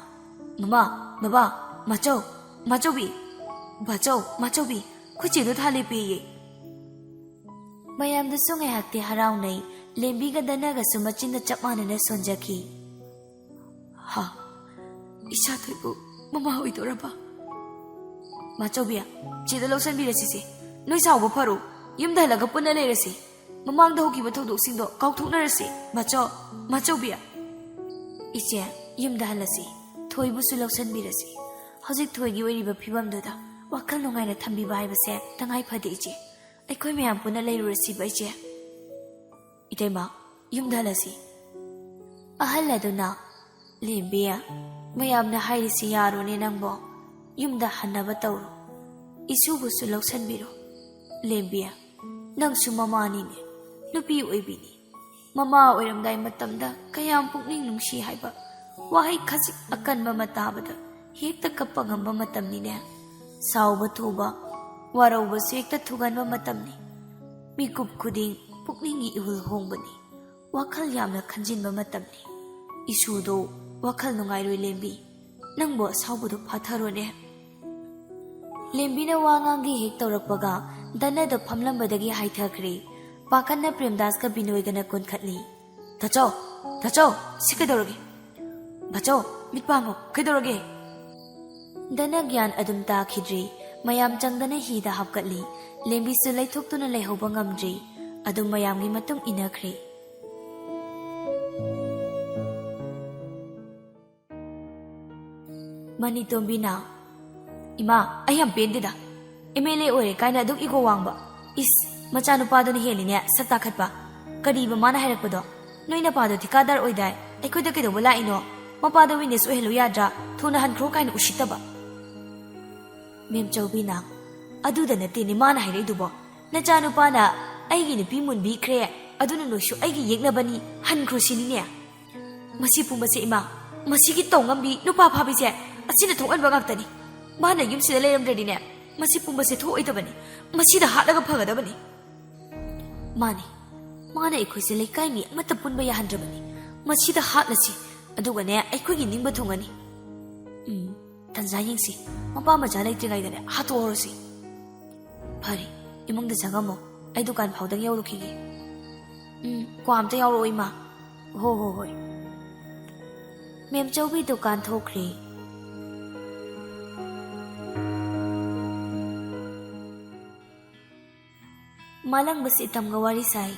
"ꯃꯃꯥ, ꯕꯕꯥ, ꯃꯥꯆꯧ, ꯃꯥꯆꯧꯕꯤ, ꯕꯥꯆꯧ, ꯃꯥꯆꯧꯕꯤ, ꯑꯩꯈꯣꯏ ꯆꯦꯗꯣ ꯊꯥ ꯂꯦꯞꯄꯦꯌꯦ!" ꯃꯌꯥꯝꯗꯨꯁꯨ ꯉꯥꯏꯍꯥꯛꯇꯤ ꯍꯔꯥꯎꯅꯩ꯫ ꯂꯦꯝꯕꯤꯒ ꯗꯅꯒꯁꯨ ꯃꯆꯤꯟꯗ ꯆꯞ ꯃꯥꯟꯅꯅ ꯁꯣꯟꯖꯈꯤ꯫ "ꯍꯥ, ꯏꯆꯥ ꯊꯣꯏꯕꯨ ꯃꯃꯥ ꯑꯣꯏꯗꯣꯔꯕ?" "ꯃꯥꯆꯧꯕꯤ, ꯆꯦꯗ ꯂꯧꯁꯟꯕꯤꯔꯁꯤꯁꯦ꯫ ꯅꯣꯏ ꯁꯥꯎꯕ ꯐꯔꯣ꯫ ꯌꯨꯝꯗ ꯍꯜꯂꯒ ꯄꯨꯟꯅ ꯂꯩꯔꯁꯤ꯫ ꯃꯃꯥꯡꯗ ꯍꯧꯈꯤꯕ ꯊꯧꯗꯣꯛꯁꯤꯡꯗꯣ ꯀꯥꯎꯊꯣꯛꯅꯔꯁꯤ꯫ ꯃꯥꯆꯧ, ꯃꯥꯆꯧꯕꯤ꯫" "ꯏꯆꯦ, ꯌꯨꯝꯗ ꯍꯜꯂꯁꯤ꯫ ꯊꯣꯏꯕꯨꯁꯨ ꯂꯧꯁꯟꯕꯤꯔꯁꯤ꯫ ꯍꯧꯖꯤꯛ ꯊꯣꯏꯒꯤ ꯑꯣꯏꯔꯤꯕ ꯐꯤꯕꯝꯗꯨꯗ ꯋꯥꯈꯜ ꯅꯨꯡꯉꯥꯏꯅ ꯊꯝꯕꯤꯕ ꯍꯥꯏꯕꯁꯦ ꯇꯉꯥꯏ ꯐꯗꯦ, ꯏꯆꯦ꯫ ꯑꯩꯈꯣꯏ ꯃꯌꯥꯝ ꯄꯨꯟꯅ ꯂꯩꯔꯨꯔꯁꯤꯕ, ꯏꯆꯦ꯫" "ꯏꯇꯩꯃ, ꯌꯨꯝꯗ ꯍꯜꯂꯁꯤ꯫" ꯑꯍꯜ ꯑꯗꯨꯅ, "ꯂꯦꯝꯕꯤ, ꯃꯌꯥꯝꯅ ꯍꯥꯏꯔꯤꯁꯤ ꯌꯥꯔꯣꯅꯦ ꯅꯪꯕꯣ꯫ ꯌꯨꯝꯗ ꯍꯟꯅꯕ ꯇꯧꯔꯣ꯫ ꯏꯁꯨꯕꯨꯁꯨ ꯂꯧꯁꯟꯕꯤꯔꯣ꯫ ꯂꯦꯝꯕꯤ, ꯅꯪꯁꯨ ꯃꯃꯥꯅꯤꯅꯦ, ꯅꯨꯄꯤ ꯑꯣꯏꯕꯤꯅꯤ꯫ ꯃꯃꯥ ꯑꯣꯏꯔꯝꯗꯥꯏ ꯃꯇꯝꯗ ꯀꯌꯥꯝ ꯄꯨꯛꯅꯤꯡ ꯅꯨꯡꯁꯤ ꯍꯥꯏꯕ ꯋꯥꯍꯩ ꯈꯖꯤꯛ ꯑꯀꯟꯕ ꯑꯃ ꯇꯥꯕꯗ ꯍꯦꯛꯇ ꯀꯞꯄ ꯉꯝꯕ ꯃꯇꯝꯅꯤꯅꯦ꯫ ꯁꯥꯎꯕ ꯊꯨꯕ, ꯋꯥꯔꯧꯕꯁꯨ ꯍꯦꯛꯇ ꯊꯨꯒꯟꯕ ꯃꯇꯝꯅꯤ꯫ ꯃꯤꯀꯨꯞ ꯈꯨꯗꯤꯡ ꯄꯨꯛꯅꯤꯡꯒꯤ ꯏꯍꯨꯜ ꯍꯣꯡꯕꯅꯤ꯫ ꯋꯥꯈꯜ ꯌꯥꯝꯅ ꯈꯟꯖꯤꯟꯕ ꯃꯇꯝꯅꯤ꯫ ꯏꯁꯨꯗꯣ ꯋꯥꯈꯜ ꯅꯨꯡꯉꯥꯏꯔꯣꯏ, ꯂꯦꯝꯕꯤ꯫ ꯅꯪꯕꯨ ꯑꯁꯥꯎꯕꯗꯣ ꯐꯥꯊꯔꯣꯅꯦ꯫" ꯂꯦꯝꯕꯤꯅ ꯋꯥ ꯉꯥꯡꯒꯦ ꯍꯦꯛ ꯇꯧꯔꯛꯄꯒ ꯗꯅꯗ ꯐꯝꯂꯝꯕꯗꯒꯤ ꯍꯥꯏꯊꯈ꯭ꯔꯦ꯫ ꯄꯥꯈꯠꯅ ꯄ꯭ꯔꯦꯝꯗꯥꯁꯀ ꯕꯤꯅꯣꯏꯒꯅ ꯀꯣꯟꯈꯠꯂꯤ꯫ "ꯇꯥꯆꯧ, ꯇꯥꯆꯧ, ꯁꯤ ꯀꯩꯗꯧꯔꯒꯦ? ꯕꯥꯆꯧ, ꯃꯤꯠ ꯄꯥꯡꯉꯣ, ꯀꯩꯗꯧꯔꯒꯦ?" ꯗꯅ ꯒ꯭ꯌꯥꯟ ꯑꯗꯨꯝ ꯇꯥꯈꯤꯗ꯭ꯔꯤ꯫ ꯃꯌꯥꯝ ꯆꯪꯗꯅ ꯍꯤꯗ ꯍꯥꯞꯀꯠꯂꯤ꯫ ꯂꯦꯝꯕꯤꯁꯨ ꯂꯩꯊꯣꯛꯇꯨꯅ ꯂꯩꯍꯧꯕ ꯉꯝꯗ꯭ꯔꯤ꯫ ꯑꯗꯨꯝ ꯃꯌꯥꯝꯒꯤ ꯃꯇꯨꯡ ꯏꯟꯅꯈ꯭ꯔꯦ꯫ ꯃꯅꯤꯇꯣꯝꯕꯤꯅ, "ꯏꯃꯥ, ꯑꯩ ꯌꯥꯝ ꯄꯦꯟꯗꯦꯗ꯫ ꯑꯦꯝ ꯑꯦꯜ ꯑꯦ ꯑꯣꯏꯔꯦ ꯀꯥꯏꯅ ꯑꯗꯨꯛ ꯏꯒꯣ ꯋꯥꯡꯕ꯫ ꯏꯁ, ꯃꯆꯥꯅꯨꯄꯥꯗꯨꯅ ꯍꯦꯜꯂꯤꯅꯦ ꯁꯛ ꯇꯥꯈꯠꯄ꯫ ꯀꯔꯤꯕ ꯃꯥꯅ ꯍꯥꯏꯔꯛꯄꯗꯣ? ꯅꯣꯏ ꯅꯄꯥꯗꯣ ꯊꯤꯀꯥꯗꯥꯔ ꯑꯣꯏꯗꯥꯏ? ꯑꯩꯈꯣꯏꯗ ꯀꯩꯗꯧꯕ ꯂꯥꯛꯏꯅꯣ? ꯃꯄꯥꯗꯣ ꯋꯤꯠꯅꯦꯁ ꯑꯣꯏꯍꯜꯂꯨ ꯌꯥꯗ꯭ꯔꯥ? ꯊꯨꯅ ꯍꯟꯈ꯭ꯔꯣ" ꯀꯥꯏꯅ ꯎꯁꯤꯠꯇꯕ꯫ ꯃꯦꯝꯆꯧꯕꯤꯅ, "ꯑꯗꯨꯗ ꯅꯠꯇꯦꯅꯦ ꯃꯥꯅ ꯍꯥꯏꯔꯛꯏꯗꯨꯕꯣ꯫ ꯅꯆꯥꯅꯨꯄꯥꯅ ꯑꯩꯒꯤ ꯅꯨꯄꯤ ꯃꯨꯟꯕꯤꯈ꯭ꯔꯦ, ꯑꯗꯨꯅ ꯅꯣꯏꯁꯨ ꯑꯩꯒꯤ ꯌꯦꯛꯅꯕꯅꯤ, ꯍꯟꯈ꯭ꯔꯣ ꯁꯤꯅꯤꯅꯦ꯫ ꯃꯁꯤ ꯄꯨꯝꯕꯁꯦ ꯏꯃꯥ, ꯃꯁꯤꯒꯤ ꯇꯧꯉꯝꯕꯤ ꯅꯨꯄꯥ ꯐꯥꯕꯤꯁꯦ ꯑꯁꯤꯅ ꯊꯣꯛꯍꯟꯕ ꯉꯥꯛꯇꯅꯤ꯫ ꯃꯥꯅ ꯌꯨꯝꯁꯤꯗ ꯂꯩꯔꯝꯗ꯭ꯔꯗꯤꯅꯦ, ꯃꯁꯤ ꯄꯨꯝꯕꯁꯦ ꯊꯣꯛꯑꯣꯏꯗꯕꯅꯤ꯫ ꯃꯁꯤꯗ ꯍꯥꯠꯂꯒ ꯐꯒꯗꯕꯅꯤ꯫" "ꯃꯥꯅꯤ, ꯃꯥꯅ ꯑꯩꯈꯣꯏꯁꯦ ꯂꯩꯀꯥꯏ ꯃꯤ ꯑꯃꯠꯇ ꯄꯨꯟꯕ ꯌꯥꯍꯟꯗ꯭ꯔꯕꯅꯤ꯫ ꯃꯁꯤꯗ ꯍꯥꯠꯂꯁꯤ, ꯑꯗꯨꯒꯅꯦ ꯑꯩꯈꯣꯏꯒꯤ ꯅꯤꯡꯕ ꯊꯨꯡꯉꯅꯤ꯫ ꯎꯝ, ꯇꯟꯖꯥ ꯌꯦꯡꯁꯤ, ꯃꯄꯥ ꯃꯆꯥ ꯂꯩꯇ꯭ꯔꯤꯉꯩꯗꯅꯦ ꯍꯥꯠꯇꯣꯛꯍꯧꯔꯁꯤ꯫ ꯐꯔꯦ, ꯏꯃꯨꯡꯗ ꯆꯪꯉꯝꯃꯣ, ꯑꯩ ꯗꯨꯀꯥꯟ ꯐꯥꯎꯗꯪ ꯌꯧꯔꯨꯈꯤꯒꯦ꯫ ꯎꯝ, ꯀ꯭ꯋꯥ ꯑꯝꯇ ꯌꯥꯎꯔꯛꯑꯣ ꯏꯃꯥ꯫ ꯍꯣ ꯍꯣ ꯍꯣꯏ꯫" ꯃꯦꯝꯆꯧꯕꯤ ꯗꯨꯀꯥꯟ ꯊꯣꯛꯈ꯭ꯔꯦ꯫ ꯃꯥꯂꯪꯕ ꯁꯤꯇꯝꯒ ꯋꯥꯔꯤ ꯁꯥꯏ꯫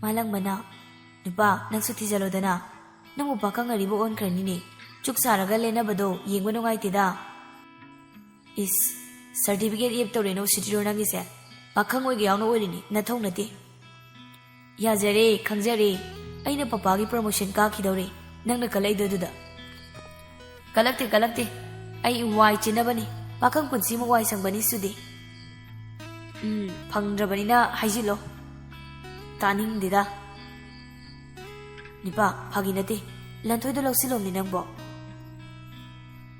ꯃꯥꯂꯪꯕꯅ, "ꯅꯨꯄꯥ, ꯅꯪꯁꯨ ꯊꯤꯖꯜꯂꯣꯗꯅ꯫ ꯅꯪꯕꯨ ꯄꯥꯈꯪ ꯑꯔꯤꯕ ꯑꯣꯟꯈ꯭ꯔꯅꯤꯅꯦ꯫ ꯆꯨꯛ ꯁꯥꯔꯒ ꯂꯦꯟꯅꯕꯗꯣ ꯌꯦꯡꯕ ꯅꯨꯡꯉꯥꯏꯇꯦꯗ꯫" "ꯏꯁ, ꯁꯥꯔꯇꯤꯐꯤꯀꯦꯠ ꯑꯦꯞ ꯇꯧꯔꯦꯅ ꯎꯁꯤꯠꯇ꯭ꯔꯤꯔꯣ ꯅꯪꯒꯤꯁꯦ? ꯄꯥꯈꯪ ꯑꯣꯏꯒꯦ ꯌꯥꯎꯅ ꯑꯣꯏꯔꯤꯅꯤ, ꯅꯊꯧ ꯅꯠꯇꯦ꯫" "ꯌꯥꯖꯔꯦ, ꯈꯪꯖꯔꯦ꯫ ꯑꯩꯅ ꯄꯄꯥꯒꯤ ꯄ꯭ꯔꯣꯃꯣꯁꯟ ꯀꯥꯈꯤꯗꯧꯔꯦ, ꯅꯪꯅ ꯀꯜꯂꯛꯏꯗꯣ ꯑꯗꯨꯗ?" "ꯀꯜꯂꯛꯇꯦ, ꯀꯜꯂꯛꯇꯦ꯫ ꯑꯩ ꯋꯥꯏ ꯆꯤꯟꯅꯕꯅꯤ, ꯄꯥꯈꯪ ꯄꯨꯟꯁꯤꯃꯨꯛ ꯋꯥꯏ ꯁꯪꯕꯅꯤ ꯁꯨꯗꯤ꯫" "ꯎꯝ, ꯐꯪꯗ꯭ꯔꯕꯅꯤꯅ ꯍꯥꯏꯖꯤꯜꯂꯣ꯫" "ꯇꯥꯅꯤꯡꯗꯦꯗ꯫" "ꯅꯤꯄꯥ, ꯐꯥꯒꯤ ꯅꯠꯇꯦ꯫ ꯂꯟꯊꯣꯏꯗꯣ ꯂꯧꯁꯤꯜꯂꯣꯝꯅꯤ ꯅꯪꯕꯣ꯫"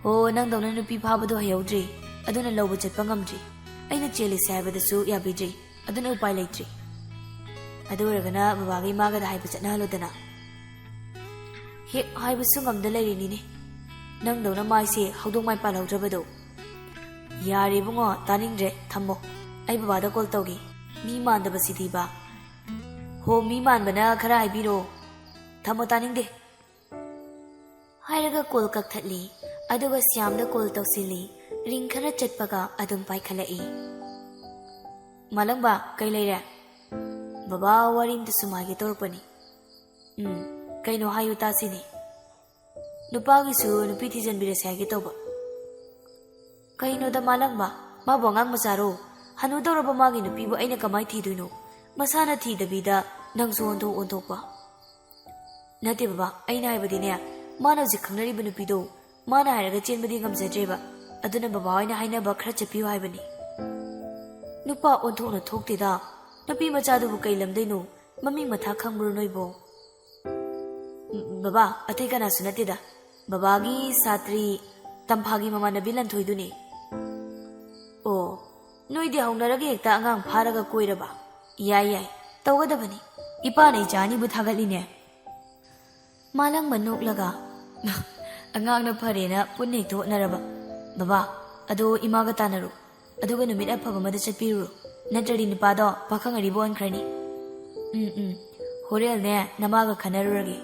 "ꯍꯣ, ꯅꯪꯗꯧꯅ ꯅꯨꯄꯤ ꯐꯥꯕꯗꯣ ꯍꯩꯍꯧꯗ꯭ꯔꯤ, ꯑꯗꯨꯅ ꯂꯧꯕ ꯆꯠꯄ ꯉꯝꯗ꯭ꯔꯤ꯫ ꯑꯩꯅ ꯆꯦꯜꯂꯁꯦ ꯍꯥꯏꯕꯗꯁꯨ ꯌꯥꯕꯤꯗ꯭ꯔꯤ, ꯑꯗꯨꯅ ꯎꯄꯥꯏ ꯂꯩꯇ꯭ꯔꯤ꯫ ꯑꯗꯨ ꯑꯣꯏꯔꯒꯅ ꯕꯕꯥꯒ ꯏꯃꯥꯒꯗ ꯍꯥꯏꯕ ꯆꯠꯅꯍꯜꯂꯣꯗꯅ꯫" "ꯍꯦꯛ ꯍꯥꯏꯕꯁꯨ ꯉꯝꯗ ꯂꯩꯔꯤꯅꯤꯅꯦ, ꯅꯪꯗꯧꯅ ꯃꯥꯏꯁꯦ ꯍꯧꯗꯣꯡ ꯃꯥꯏ ꯄꯥꯜꯍꯧꯗ꯭ꯔꯕꯗꯣ꯫ "ꯌꯥꯔꯦ ꯏꯕꯨꯡꯉꯣ, ꯇꯥꯅꯤꯡꯗ꯭ꯔꯦ, ꯊꯝꯃꯣ꯫ ꯑꯩ ꯕꯕꯥꯗ ꯀꯣꯜ ꯇꯧꯒꯦ꯫ ꯃꯤ ꯃꯥꯟꯗꯕꯁꯤꯗꯤꯕ꯫ ꯍꯣ, ꯃꯤ ꯃꯥꯟꯕꯅ ꯈꯔ ꯍꯥꯏꯕꯤꯔꯣ꯫ ꯊꯝꯃꯣ, ꯇꯥꯅꯤꯡꯗꯦ"꯫ ꯍꯥꯏꯔꯒ ꯀꯣꯜ ꯀꯛꯊꯠꯂꯤ꯫ ꯑꯗꯨꯒ ꯁ꯭ꯌꯥꯝꯗ ꯀꯣꯜ ꯇꯧꯁꯤꯜꯂꯤ꯫ ꯔꯤꯡ ꯈꯔ ꯆꯠꯄꯒ ꯑꯗꯨꯝ ꯄꯥꯏꯈꯠꯂꯛꯏ꯫ "ꯃꯥꯂꯪꯕ, ꯀꯩ ꯂꯩꯔꯦ?" "ꯕꯕꯥ, ꯋꯥꯔꯤ ꯑꯝꯇ ꯁꯨꯝ ꯍꯥꯏꯒꯦ ꯇꯧꯔꯛꯄꯅꯤ"꯫ "ꯎꯝ, ꯀꯩꯅꯣ ꯍꯥꯏꯌꯨ ꯇꯥꯁꯤꯅꯦ"꯫ "ꯅꯨꯄꯥꯒꯤꯁꯨ ꯅꯨꯄꯤ ꯊꯤꯖꯤꯟꯕꯤꯔꯁꯦ ꯍꯥꯏꯒꯦ ꯇꯧꯕ"꯫ "ꯀꯩꯅꯣꯗ ꯃꯥꯂꯪꯕ, ꯃꯥꯕꯨ ꯑꯉꯥꯡ ꯃꯆꯥꯔꯣ? ꯍꯅꯨꯗꯧꯔꯕ ꯃꯥꯒꯤ ꯅꯨꯄꯤꯕꯨ ꯑꯩꯅ ꯀꯃꯥꯏ ꯊꯤꯗꯣꯏꯅꯣ? ꯃꯁꯥꯅ ꯊꯤꯗꯕꯤꯗ ꯅꯪꯁꯨ ꯑꯣꯟꯊꯣꯛ ꯑꯣꯟꯊꯣꯛꯄ"꯫ "ꯅꯠꯇꯦ ꯕꯕꯥ, ꯑꯩꯅ ꯍꯥꯏꯕꯗꯤꯅꯦ, ꯃꯥꯅ ꯍꯧꯖꯤꯛ ꯈꯪꯅꯔꯤꯕ ꯅꯨꯄꯤꯗꯣ ꯃꯥꯅ ꯍꯥꯏꯔꯒ ꯆꯦꯟꯕꯗꯤ ꯉꯝꯖꯗ꯭ꯔꯦꯕ꯫ ꯑꯗꯨꯅ ꯕꯕꯥ ꯍꯣꯏꯅ ꯍꯥꯏꯅꯕ ꯈꯔ ꯆꯠꯄꯤꯌꯨ ꯍꯥꯏꯕꯅꯤ"꯫ "ꯅꯨꯄꯥ ꯑꯣꯟꯊꯣꯛꯅ ꯊꯣꯛꯇꯦꯗ꯫ ꯅꯨꯄꯤ ꯃꯆꯥꯗꯨꯕꯨ ꯀꯩ ꯂꯝꯗꯩꯅꯣ? ꯃꯃꯤꯡ ꯃꯊꯥ ꯈꯪꯕ꯭ꯔꯣ ꯅꯣꯏꯕꯣ?" "ꯕꯕꯥ, ꯑꯇꯩ ꯀꯅꯥꯁꯨ ꯅꯠꯇꯦꯗ꯫ ꯕꯕꯥꯒꯤ ꯁꯥꯇ꯭ꯔꯤ ꯇꯝꯐꯥꯒꯤ ꯃꯃꯥꯟꯅꯕꯤ ꯂꯟꯊꯣꯏꯗꯨꯅꯤ"꯫ "ꯑꯣ, ꯅꯣꯏꯗꯤ ꯍꯧꯅꯔꯒ ꯍꯦꯛꯇ ꯑꯉꯥꯡ ꯐꯥꯔꯒ ꯀꯣꯏꯔꯕ? ꯌꯥꯏ ꯌꯥꯏ, ꯇꯧꯒꯗꯕꯅꯤ꯫ ꯏꯄꯥꯅ ꯏꯆꯥ ꯑꯅꯤꯕꯨ ꯊꯥꯒꯠꯂꯤꯅꯦ"꯫ ꯃꯥꯂꯪꯕ ꯅꯣꯛꯂꯒ, "ꯑꯉꯥꯡꯅ ꯐꯔꯦꯅ ꯄꯨꯟꯅ ꯍꯦꯛꯇ ꯍꯣꯠꯅꯔꯕ꯫ ꯕꯕꯥ, ꯑꯗꯣ ꯏꯃꯥꯒ ꯇꯥꯟꯅꯔꯣ꯫ ꯑꯗꯨꯒ ꯅꯨꯃꯤꯠ ꯑꯐꯕ ꯑꯃꯗ ꯆꯠꯄꯤꯔꯨꯔꯣ꯫ ꯅꯠꯇ꯭ꯔꯗꯤ ꯅꯨꯄꯥꯗꯣ ꯄꯥꯈꯪ ꯑꯔꯤꯕ ꯑꯣꯟꯈ꯭ꯔꯅꯤ"꯫ "ꯎꯝ, ꯎꯝ꯫ ꯍꯣꯔꯦꯟꯅꯦ ꯅꯃꯥꯒ ꯈꯟꯅꯔꯨꯔꯒꯦ꯫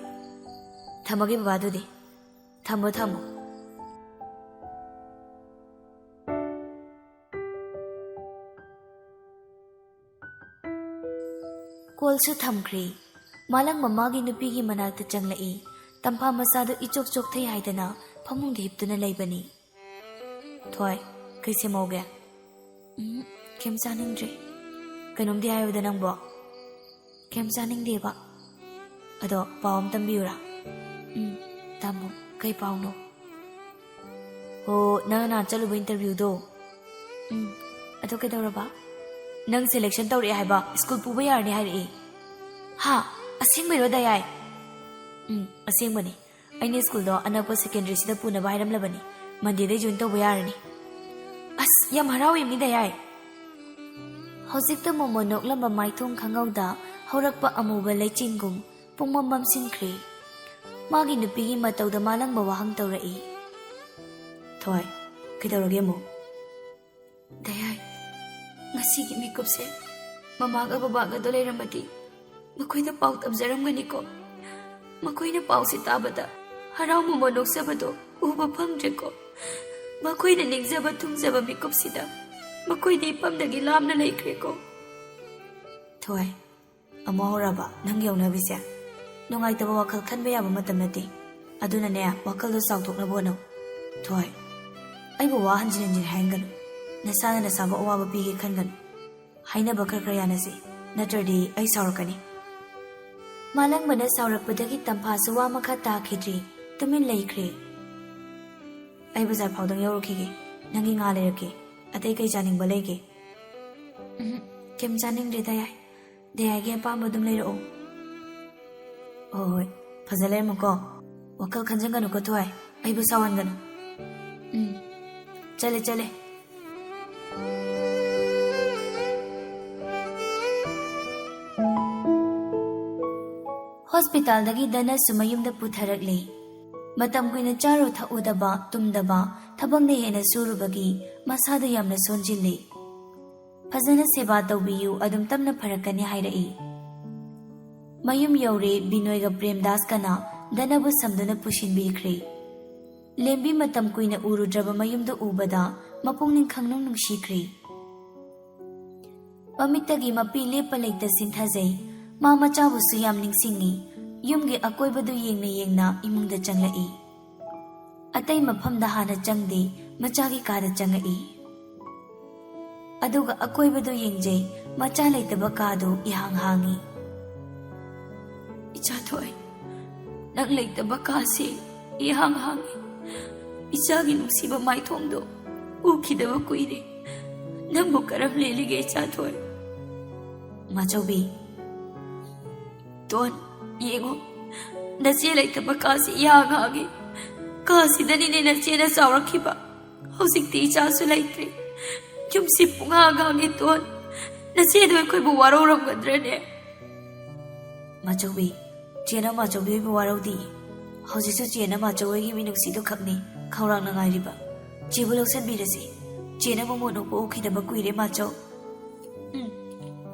ꯊꯝꯃꯒꯦ ꯕꯕꯥ ꯑꯗꯨꯗꯤ꯫ ꯊꯝꯃꯣ, ꯊꯝꯃꯣ"꯫ ꯀꯣꯜꯁꯨ ꯊꯝꯈ꯭ꯔꯦ꯫ ꯃꯥꯂꯪ ꯃꯃꯥꯒꯤ ꯅꯨꯄꯤꯒꯤ ꯃꯅꯥꯛꯇ ꯆꯪꯂꯛꯏ꯫ ꯇꯝꯐꯥ ꯃꯆꯥꯗꯨ ꯏꯆꯣꯛ ꯆꯣꯛꯊꯩ ꯍꯥꯏꯗꯅ ꯐꯃꯨꯡꯗ ꯍꯤꯞꯇꯨꯅ ꯂꯩꯕꯅꯤ꯫ "ꯊꯣꯏ, ꯀꯩ ꯁꯦꯝꯍꯧꯒꯦ?" "ꯎꯝ, ꯀꯩꯝ ꯆꯥꯅꯤꯡꯗ꯭ꯔꯦ"꯫ "ꯀꯩꯅꯣꯝꯗꯤ ꯍꯥꯏꯌꯨꯗ ꯅꯪꯕꯣ"꯫ "ꯀꯩꯝ ꯆꯥꯅꯤꯡꯗꯦꯕ"꯫ "ꯑꯗꯣ ꯄꯥꯎ ꯑꯃ ꯇꯝꯕꯤꯌꯨꯔꯥ?" "ꯎꯝ, ꯇꯝꯃꯣ꯫ ꯀꯩ ꯄꯥꯎꯅꯣ?" "ꯑꯣ, ꯅꯪ ꯅꯍꯥꯟ ꯆꯠꯂꯨꯕ interviewꯗꯣ"꯫ "ꯎꯝ, ꯑꯗꯣ ꯀꯩꯗꯧꯔꯕ?" "ꯅꯪ selection ꯇꯧꯔꯛꯑꯦ ꯍꯥꯏꯕ, ꯁ꯭ꯀꯨꯜ ꯄꯨꯕ ꯌꯥꯔꯅꯤ ꯍꯥꯏꯔꯛꯑꯦ"꯫ "ꯍꯥ? ꯑꯁꯦꯡꯕꯩꯔꯣ, ꯗꯌꯥꯏ?" "ꯎꯝ, ꯑꯁꯦꯡꯕꯅꯤ꯫ ꯑꯩꯅ ꯁ꯭ꯀꯨꯜꯗꯣ ꯑꯅꯛꯄ secondaryꯁꯤꯗ ꯄꯨꯅꯕ ꯍꯥꯏꯔꯝꯂꯕꯅꯤ꯫ Mondayꯗꯩ join ꯇꯧꯕ ꯌꯥꯔꯅꯤ"꯫ "ꯑꯁ, ꯌꯥꯝ ꯍꯔꯥꯎꯏꯝꯅꯤ, ꯗꯌꯥꯏ"꯫ ꯍꯧꯖꯤꯛꯇ ꯃꯣꯃꯣꯟ ꯅꯣꯛꯂꯝꯕ ꯃꯥꯏꯊꯣꯡ ꯈꯪꯍꯧꯗ ꯍꯧꯔꯛꯄ ꯑꯃꯨꯕ ꯂꯩꯆꯤꯟꯒꯨꯝ ꯄꯨꯡꯃꯝ ꯃꯝꯁꯤꯟꯈ꯭ꯔꯦ꯫ ꯃꯥꯒꯤ ꯅꯨꯄꯤꯒꯤ ꯃꯇꯧꯗ ꯃꯥꯂꯪꯕ ꯋꯥꯍꯪ ꯇꯧꯔꯛꯏ꯫ "ꯊꯣꯏ, ꯀꯩꯗꯧꯔꯒꯦ ꯑꯃꯨꯛ?" ꯗꯌꯥꯏ, ꯉꯁꯤꯒꯤ ꯃꯤꯀꯨꯞꯁꯦ ꯃꯃꯥꯒ ꯕꯕꯥꯒꯗꯣ ꯂꯩꯔꯝꯃꯗꯤ ꯃꯈꯣꯏꯗ ꯄꯥꯎ ꯇꯝꯖꯔꯝꯒꯅꯤꯀꯣ꯫ ꯃꯈꯣꯏꯅ ꯄꯥꯎꯁꯤ ꯇꯥꯕꯗ ꯍꯔꯥꯎ ꯃꯃꯣꯟ ꯅꯣꯛꯆꯕꯗꯣ ꯎꯕ ꯐꯪꯗ꯭ꯔꯦꯀꯣ꯫ ꯃꯈꯣꯏꯅ ꯅꯤꯡꯖꯕ ꯊꯨꯡꯖꯕ ꯃꯤꯀꯨꯞꯁꯤꯗ ꯃꯈꯣꯏꯗꯤ ꯏꯄꯝꯗꯒꯤ ꯂꯥꯞꯅ ꯂꯩꯈ꯭ꯔꯦꯀꯣ꯫ ꯊꯣꯏ, ꯑꯃꯨꯛ ꯍꯧꯔꯕ ꯅꯪ ꯌꯧꯅꯕꯤꯁꯦ? ꯅꯨꯡꯉꯥꯏꯇꯕ ꯋꯥꯈꯜ ꯈꯟꯕ ꯌꯥꯕ ꯃꯇꯝ ꯅꯠꯇꯦ꯫ ꯑꯗꯨꯅꯅꯦ, ꯋꯥꯈꯜꯗꯣ ꯆꯥꯎꯊꯣꯛꯅꯕ ꯍꯣꯠꯅꯧ꯫ ꯊꯣꯏ, ꯑꯩꯕꯨ ꯋꯥ ꯍꯟꯖꯤꯟ ꯍꯟꯖꯤꯟ ꯍꯥꯏꯍꯟꯒꯅꯨ꯫ ꯅꯁꯥꯅ ꯅꯁꯥꯕꯨ ꯑꯋꯥꯕ ꯄꯤꯒꯦ ꯈꯟꯒꯅꯨ꯫ ꯍꯥꯏꯅꯕ ꯈꯔ ꯈꯔ ꯌꯥꯅꯁꯤ, ꯅꯠꯇ꯭ꯔꯗꯤ ꯑꯩ ꯁꯥꯎꯔꯛꯀꯅꯤ꯫ ꯃꯥꯂꯪꯕꯅ ꯁꯥꯎꯔꯛꯄꯗꯒꯤ ꯇꯝꯐꯥꯁꯨ ꯋꯥ ꯃꯈꯥ ꯇꯥꯈꯤꯗ꯭ꯔꯤ, ꯇꯨꯃꯤꯟ ꯂꯩꯈ꯭ꯔꯦ꯫ ꯑꯩ ꯕꯖꯥꯔ ꯐꯥꯎꯗꯪ ꯌꯧꯔꯨꯈꯤꯒꯦ, ꯅꯪꯒꯤ ꯉꯥ ꯂꯩꯔꯛꯀꯦ꯫ ꯑꯇꯩ ꯀꯩ ꯆꯥꯅꯤꯡꯕ ꯂꯩꯒꯦ? ꯎꯝ, ꯀꯩꯝ ꯆꯥꯅꯤꯡꯗ꯭ꯔꯦ ꯗꯌꯥꯏ꯫ ꯗꯌꯥꯏꯒꯤ ꯑꯄꯥꯝꯕ ꯑꯗꯨꯝ ꯂꯩꯔꯛꯑꯣ꯫ ꯍꯣꯏ ꯍꯣꯏ, ꯐꯖ ꯂꯩꯔꯝꯃꯨꯀꯣ꯫ ꯋꯥꯈꯜ ꯈꯟꯖꯟꯒꯅꯨꯀꯣ ꯊꯣꯏ, ꯑꯩꯕꯨ ꯁꯥꯎꯍꯟꯒꯅꯨ꯫ ꯎꯝ, ꯆꯠꯂꯦ ꯆꯠꯂꯦ꯫ ꯍꯣꯁꯄꯤꯇꯥꯜꯗꯒꯤ ꯗꯅꯁꯨ ꯃꯌꯨꯝꯗ ꯄꯨꯊꯔꯛꯂꯦ꯫ ꯃꯇꯝ ꯀꯨꯏꯅ ꯆꯥꯔꯨ ꯊꯛꯎꯗꯕ, ꯇꯨꯝꯗꯕ, ꯊꯕꯛꯅ ꯍꯦꯟꯅ ꯁꯨꯔꯨꯕꯒꯤ ꯃꯁꯥꯗ ꯌꯥꯝꯅ ꯁꯣꯟꯖꯤꯜꯂꯤ꯫ ꯐꯖꯅ ꯁꯦꯕꯥ ꯇꯧꯕꯤꯌꯨ, ꯑꯗꯨꯝ ꯇꯞꯅ ꯐꯔꯛꯀꯅꯤ ꯍꯥꯏꯔꯛꯏ꯫ ꯃꯌꯨꯝ ꯌꯧꯔꯦ, ꯕꯤꯅꯣꯏꯒ ꯄ꯭ꯔꯦꯝꯗꯥꯁꯀꯅ ꯗꯅꯕꯨ ꯁꯝꯗꯨꯅ ꯄꯨꯁꯤꯟꯕꯤꯈ꯭ꯔꯦ꯫ ꯂꯦꯝꯕꯤ ꯃꯇꯝ ꯀꯨꯏꯅ ꯎꯔꯨꯗ꯭ꯔꯕ ꯃꯌꯨꯝꯗ ꯎꯕꯗ ꯃꯄꯨꯛꯅꯤꯡ ꯈꯪꯅꯨꯡ ꯅꯨꯡꯁꯤꯈ꯭ꯔꯦ꯫ ꯃꯃꯤꯠꯇꯒꯤ ꯃꯄꯤ ꯂꯦꯞꯄ ꯂꯩꯇ ꯆꯤꯟꯊꯖꯩ꯫ ꯃꯥ ꯃꯆꯥꯕꯨꯁꯨ ꯌꯥꯝ ꯅꯤꯡꯁꯤꯡꯉꯤ꯫ ꯌꯨꯝꯒꯤ ꯑꯀꯣꯏꯕꯗꯨ ꯌꯦꯡꯅ ꯌꯦꯡꯅ ꯏꯃꯨꯡꯗ ꯆꯪꯂꯛꯏ꯫ ꯑꯇꯩ ꯃꯐꯝꯗ ꯍꯥꯟꯅ ꯆꯪꯗꯦ, ꯃꯆꯥꯒꯤ ꯀꯥꯗ ꯆꯪꯉꯛꯏ꯫ ꯑꯗꯨꯒ ꯑꯀꯣꯏꯕꯗꯨ ꯌꯦꯡꯖꯩ, ꯃꯆꯥ ꯂꯩꯇꯕ ꯀꯥꯗꯨ ꯏꯍꯥꯡ ꯍꯥꯡꯉꯤ꯫ "ꯏꯆꯥ ꯊꯣꯏ, ꯅꯪ ꯂꯩꯇꯕ ꯀꯥꯁꯤ ꯏꯍꯥꯡ ꯍꯥꯡꯉꯤ꯫ ꯏꯆꯥꯒꯤ ꯅꯨꯡꯁꯤꯕ ꯃꯥꯏꯊꯣꯡꯗꯣ ꯎꯈꯤꯗꯕ ꯀꯨꯏꯔꯦ꯫ ꯅꯪꯕꯨ ꯀꯔꯝ ꯂꯦꯜꯂꯤꯒꯦ, ꯏꯆꯥ ꯊꯣꯏ?" ꯃꯥꯆꯧꯕꯤ꯫ "ꯇꯣꯟ, ꯌꯦꯡꯉꯨ, ꯅꯆꯦ ꯂꯩꯇꯕ ꯀꯥꯁꯤ ꯏꯍꯥꯡ ꯍꯥꯡꯉꯤ꯫ ꯀꯥꯁꯤꯗꯅꯤꯅꯦ ꯅꯆꯦꯅ ꯆꯥꯎꯔꯛꯈꯤꯕ꯫ ꯍꯧꯖꯤꯛꯇꯤ ꯏꯆꯥꯁꯨ ꯂꯩꯇ꯭ꯔꯦ꯫ ꯌꯨꯝꯁꯤ ꯄꯨꯡꯍꯥꯡ ꯍꯥꯡꯉꯦ, ꯇꯣꯟ꯫ ꯅꯆꯦꯗꯣ ꯑꯩꯈꯣꯏꯕꯨ ꯋꯥꯔꯧꯔꯝꯒꯗ꯭ꯔꯅꯦ?" ꯃꯥꯆꯧꯕꯤ, ꯆꯦꯅ ꯃꯥꯆꯧꯕꯤ ꯍꯣꯏꯕꯨ ꯋꯥꯔꯧꯗꯦ꯫ ꯍꯧꯖꯤꯛꯁꯨ ꯆꯦꯅ ꯃꯥꯆꯧ ꯍꯣꯏꯒꯤ ꯃꯤꯅꯨꯡꯁꯤꯗꯨ ꯈꯛꯅꯤ ꯈꯧꯔꯥꯡꯅ ꯉꯥꯏꯔꯤꯕ꯫ ꯆꯦꯕꯨ ꯂꯧꯁꯤꯟꯕꯤꯔꯁꯤ꯫ ꯆꯦꯅ ꯃꯣꯃꯣ ꯅꯣꯛꯄ ꯎꯈꯤꯗꯕ ꯀꯨꯏꯔꯦ, ꯃꯥꯆꯧ꯫ ꯎꯝ,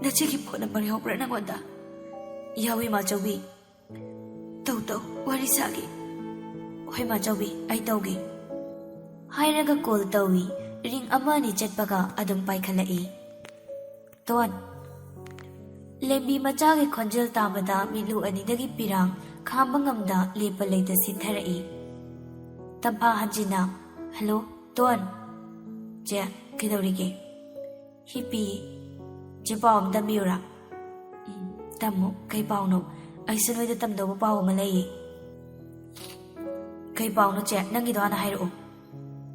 ꯅꯆꯦꯒꯤ ꯐꯣꯟ ꯅꯝꯕꯔ ꯌꯥꯎꯕ꯭ꯔꯥ ꯅꯪꯉꯣꯟꯗ? ꯌꯥꯎꯏ, ꯃꯥꯆꯧꯕꯤ꯫ ꯇꯧ ꯇꯧ, ꯋꯥꯔꯤ ꯁꯥꯒꯦ꯫ ꯍꯣꯏ ꯃꯥꯆꯧꯕꯤ, ꯑꯩ ꯇꯧꯒꯦ꯫ ꯍꯥꯏꯔꯒ ꯀꯣꯜ ꯇꯧꯏ꯫ ꯔꯤꯡ ꯑꯃ ꯑꯅꯤ ꯆꯠꯄꯒ ꯑꯗꯨꯝ ꯄꯥꯏꯈꯠꯂꯛꯏ꯫ ꯇꯣꯟ꯫ ꯂꯦꯝꯕꯤ ꯃꯆꯥꯒꯤ ꯈꯣꯟꯖꯦꯜ ꯇꯥꯕꯗ ꯃꯤꯠꯂꯨ ꯑꯅꯤꯗꯒꯤ ꯄꯤꯔꯥꯡ ꯈꯥꯝꯕ ꯉꯝꯗ ꯂꯦꯞꯄ ꯂꯩꯇ ꯁꯤꯟꯊꯔꯛꯏ꯫ ꯇꯝꯐꯥ ꯍꯟꯖꯤꯟꯅ, "ꯍꯜꯂꯣ, ꯇꯣꯟ꯫" "ꯆꯦ, ꯀꯩꯗꯧꯔꯤꯒꯦ?" "ꯍꯤꯞꯄꯤ꯫ ꯆꯦ, ꯄꯥꯎ ꯑꯃ ꯇꯝꯕꯤꯌꯨꯔꯥ?" "ꯎꯝ, ꯇꯝꯃꯨ꯫ ꯀꯩ ꯄꯥꯎꯅꯣ? ꯑꯩꯁꯨ ꯅꯣꯏꯗ ꯇꯝꯗꯧꯕ ꯄꯥꯎ ꯑꯃ ꯂꯩꯌꯦ꯫" "ꯀꯩ ꯄꯥꯎꯅꯣ ꯆꯦ? ꯅꯪꯒꯤꯗꯣ ꯍꯥꯟꯅ ꯍꯥꯏꯔꯛꯑꯣ꯫"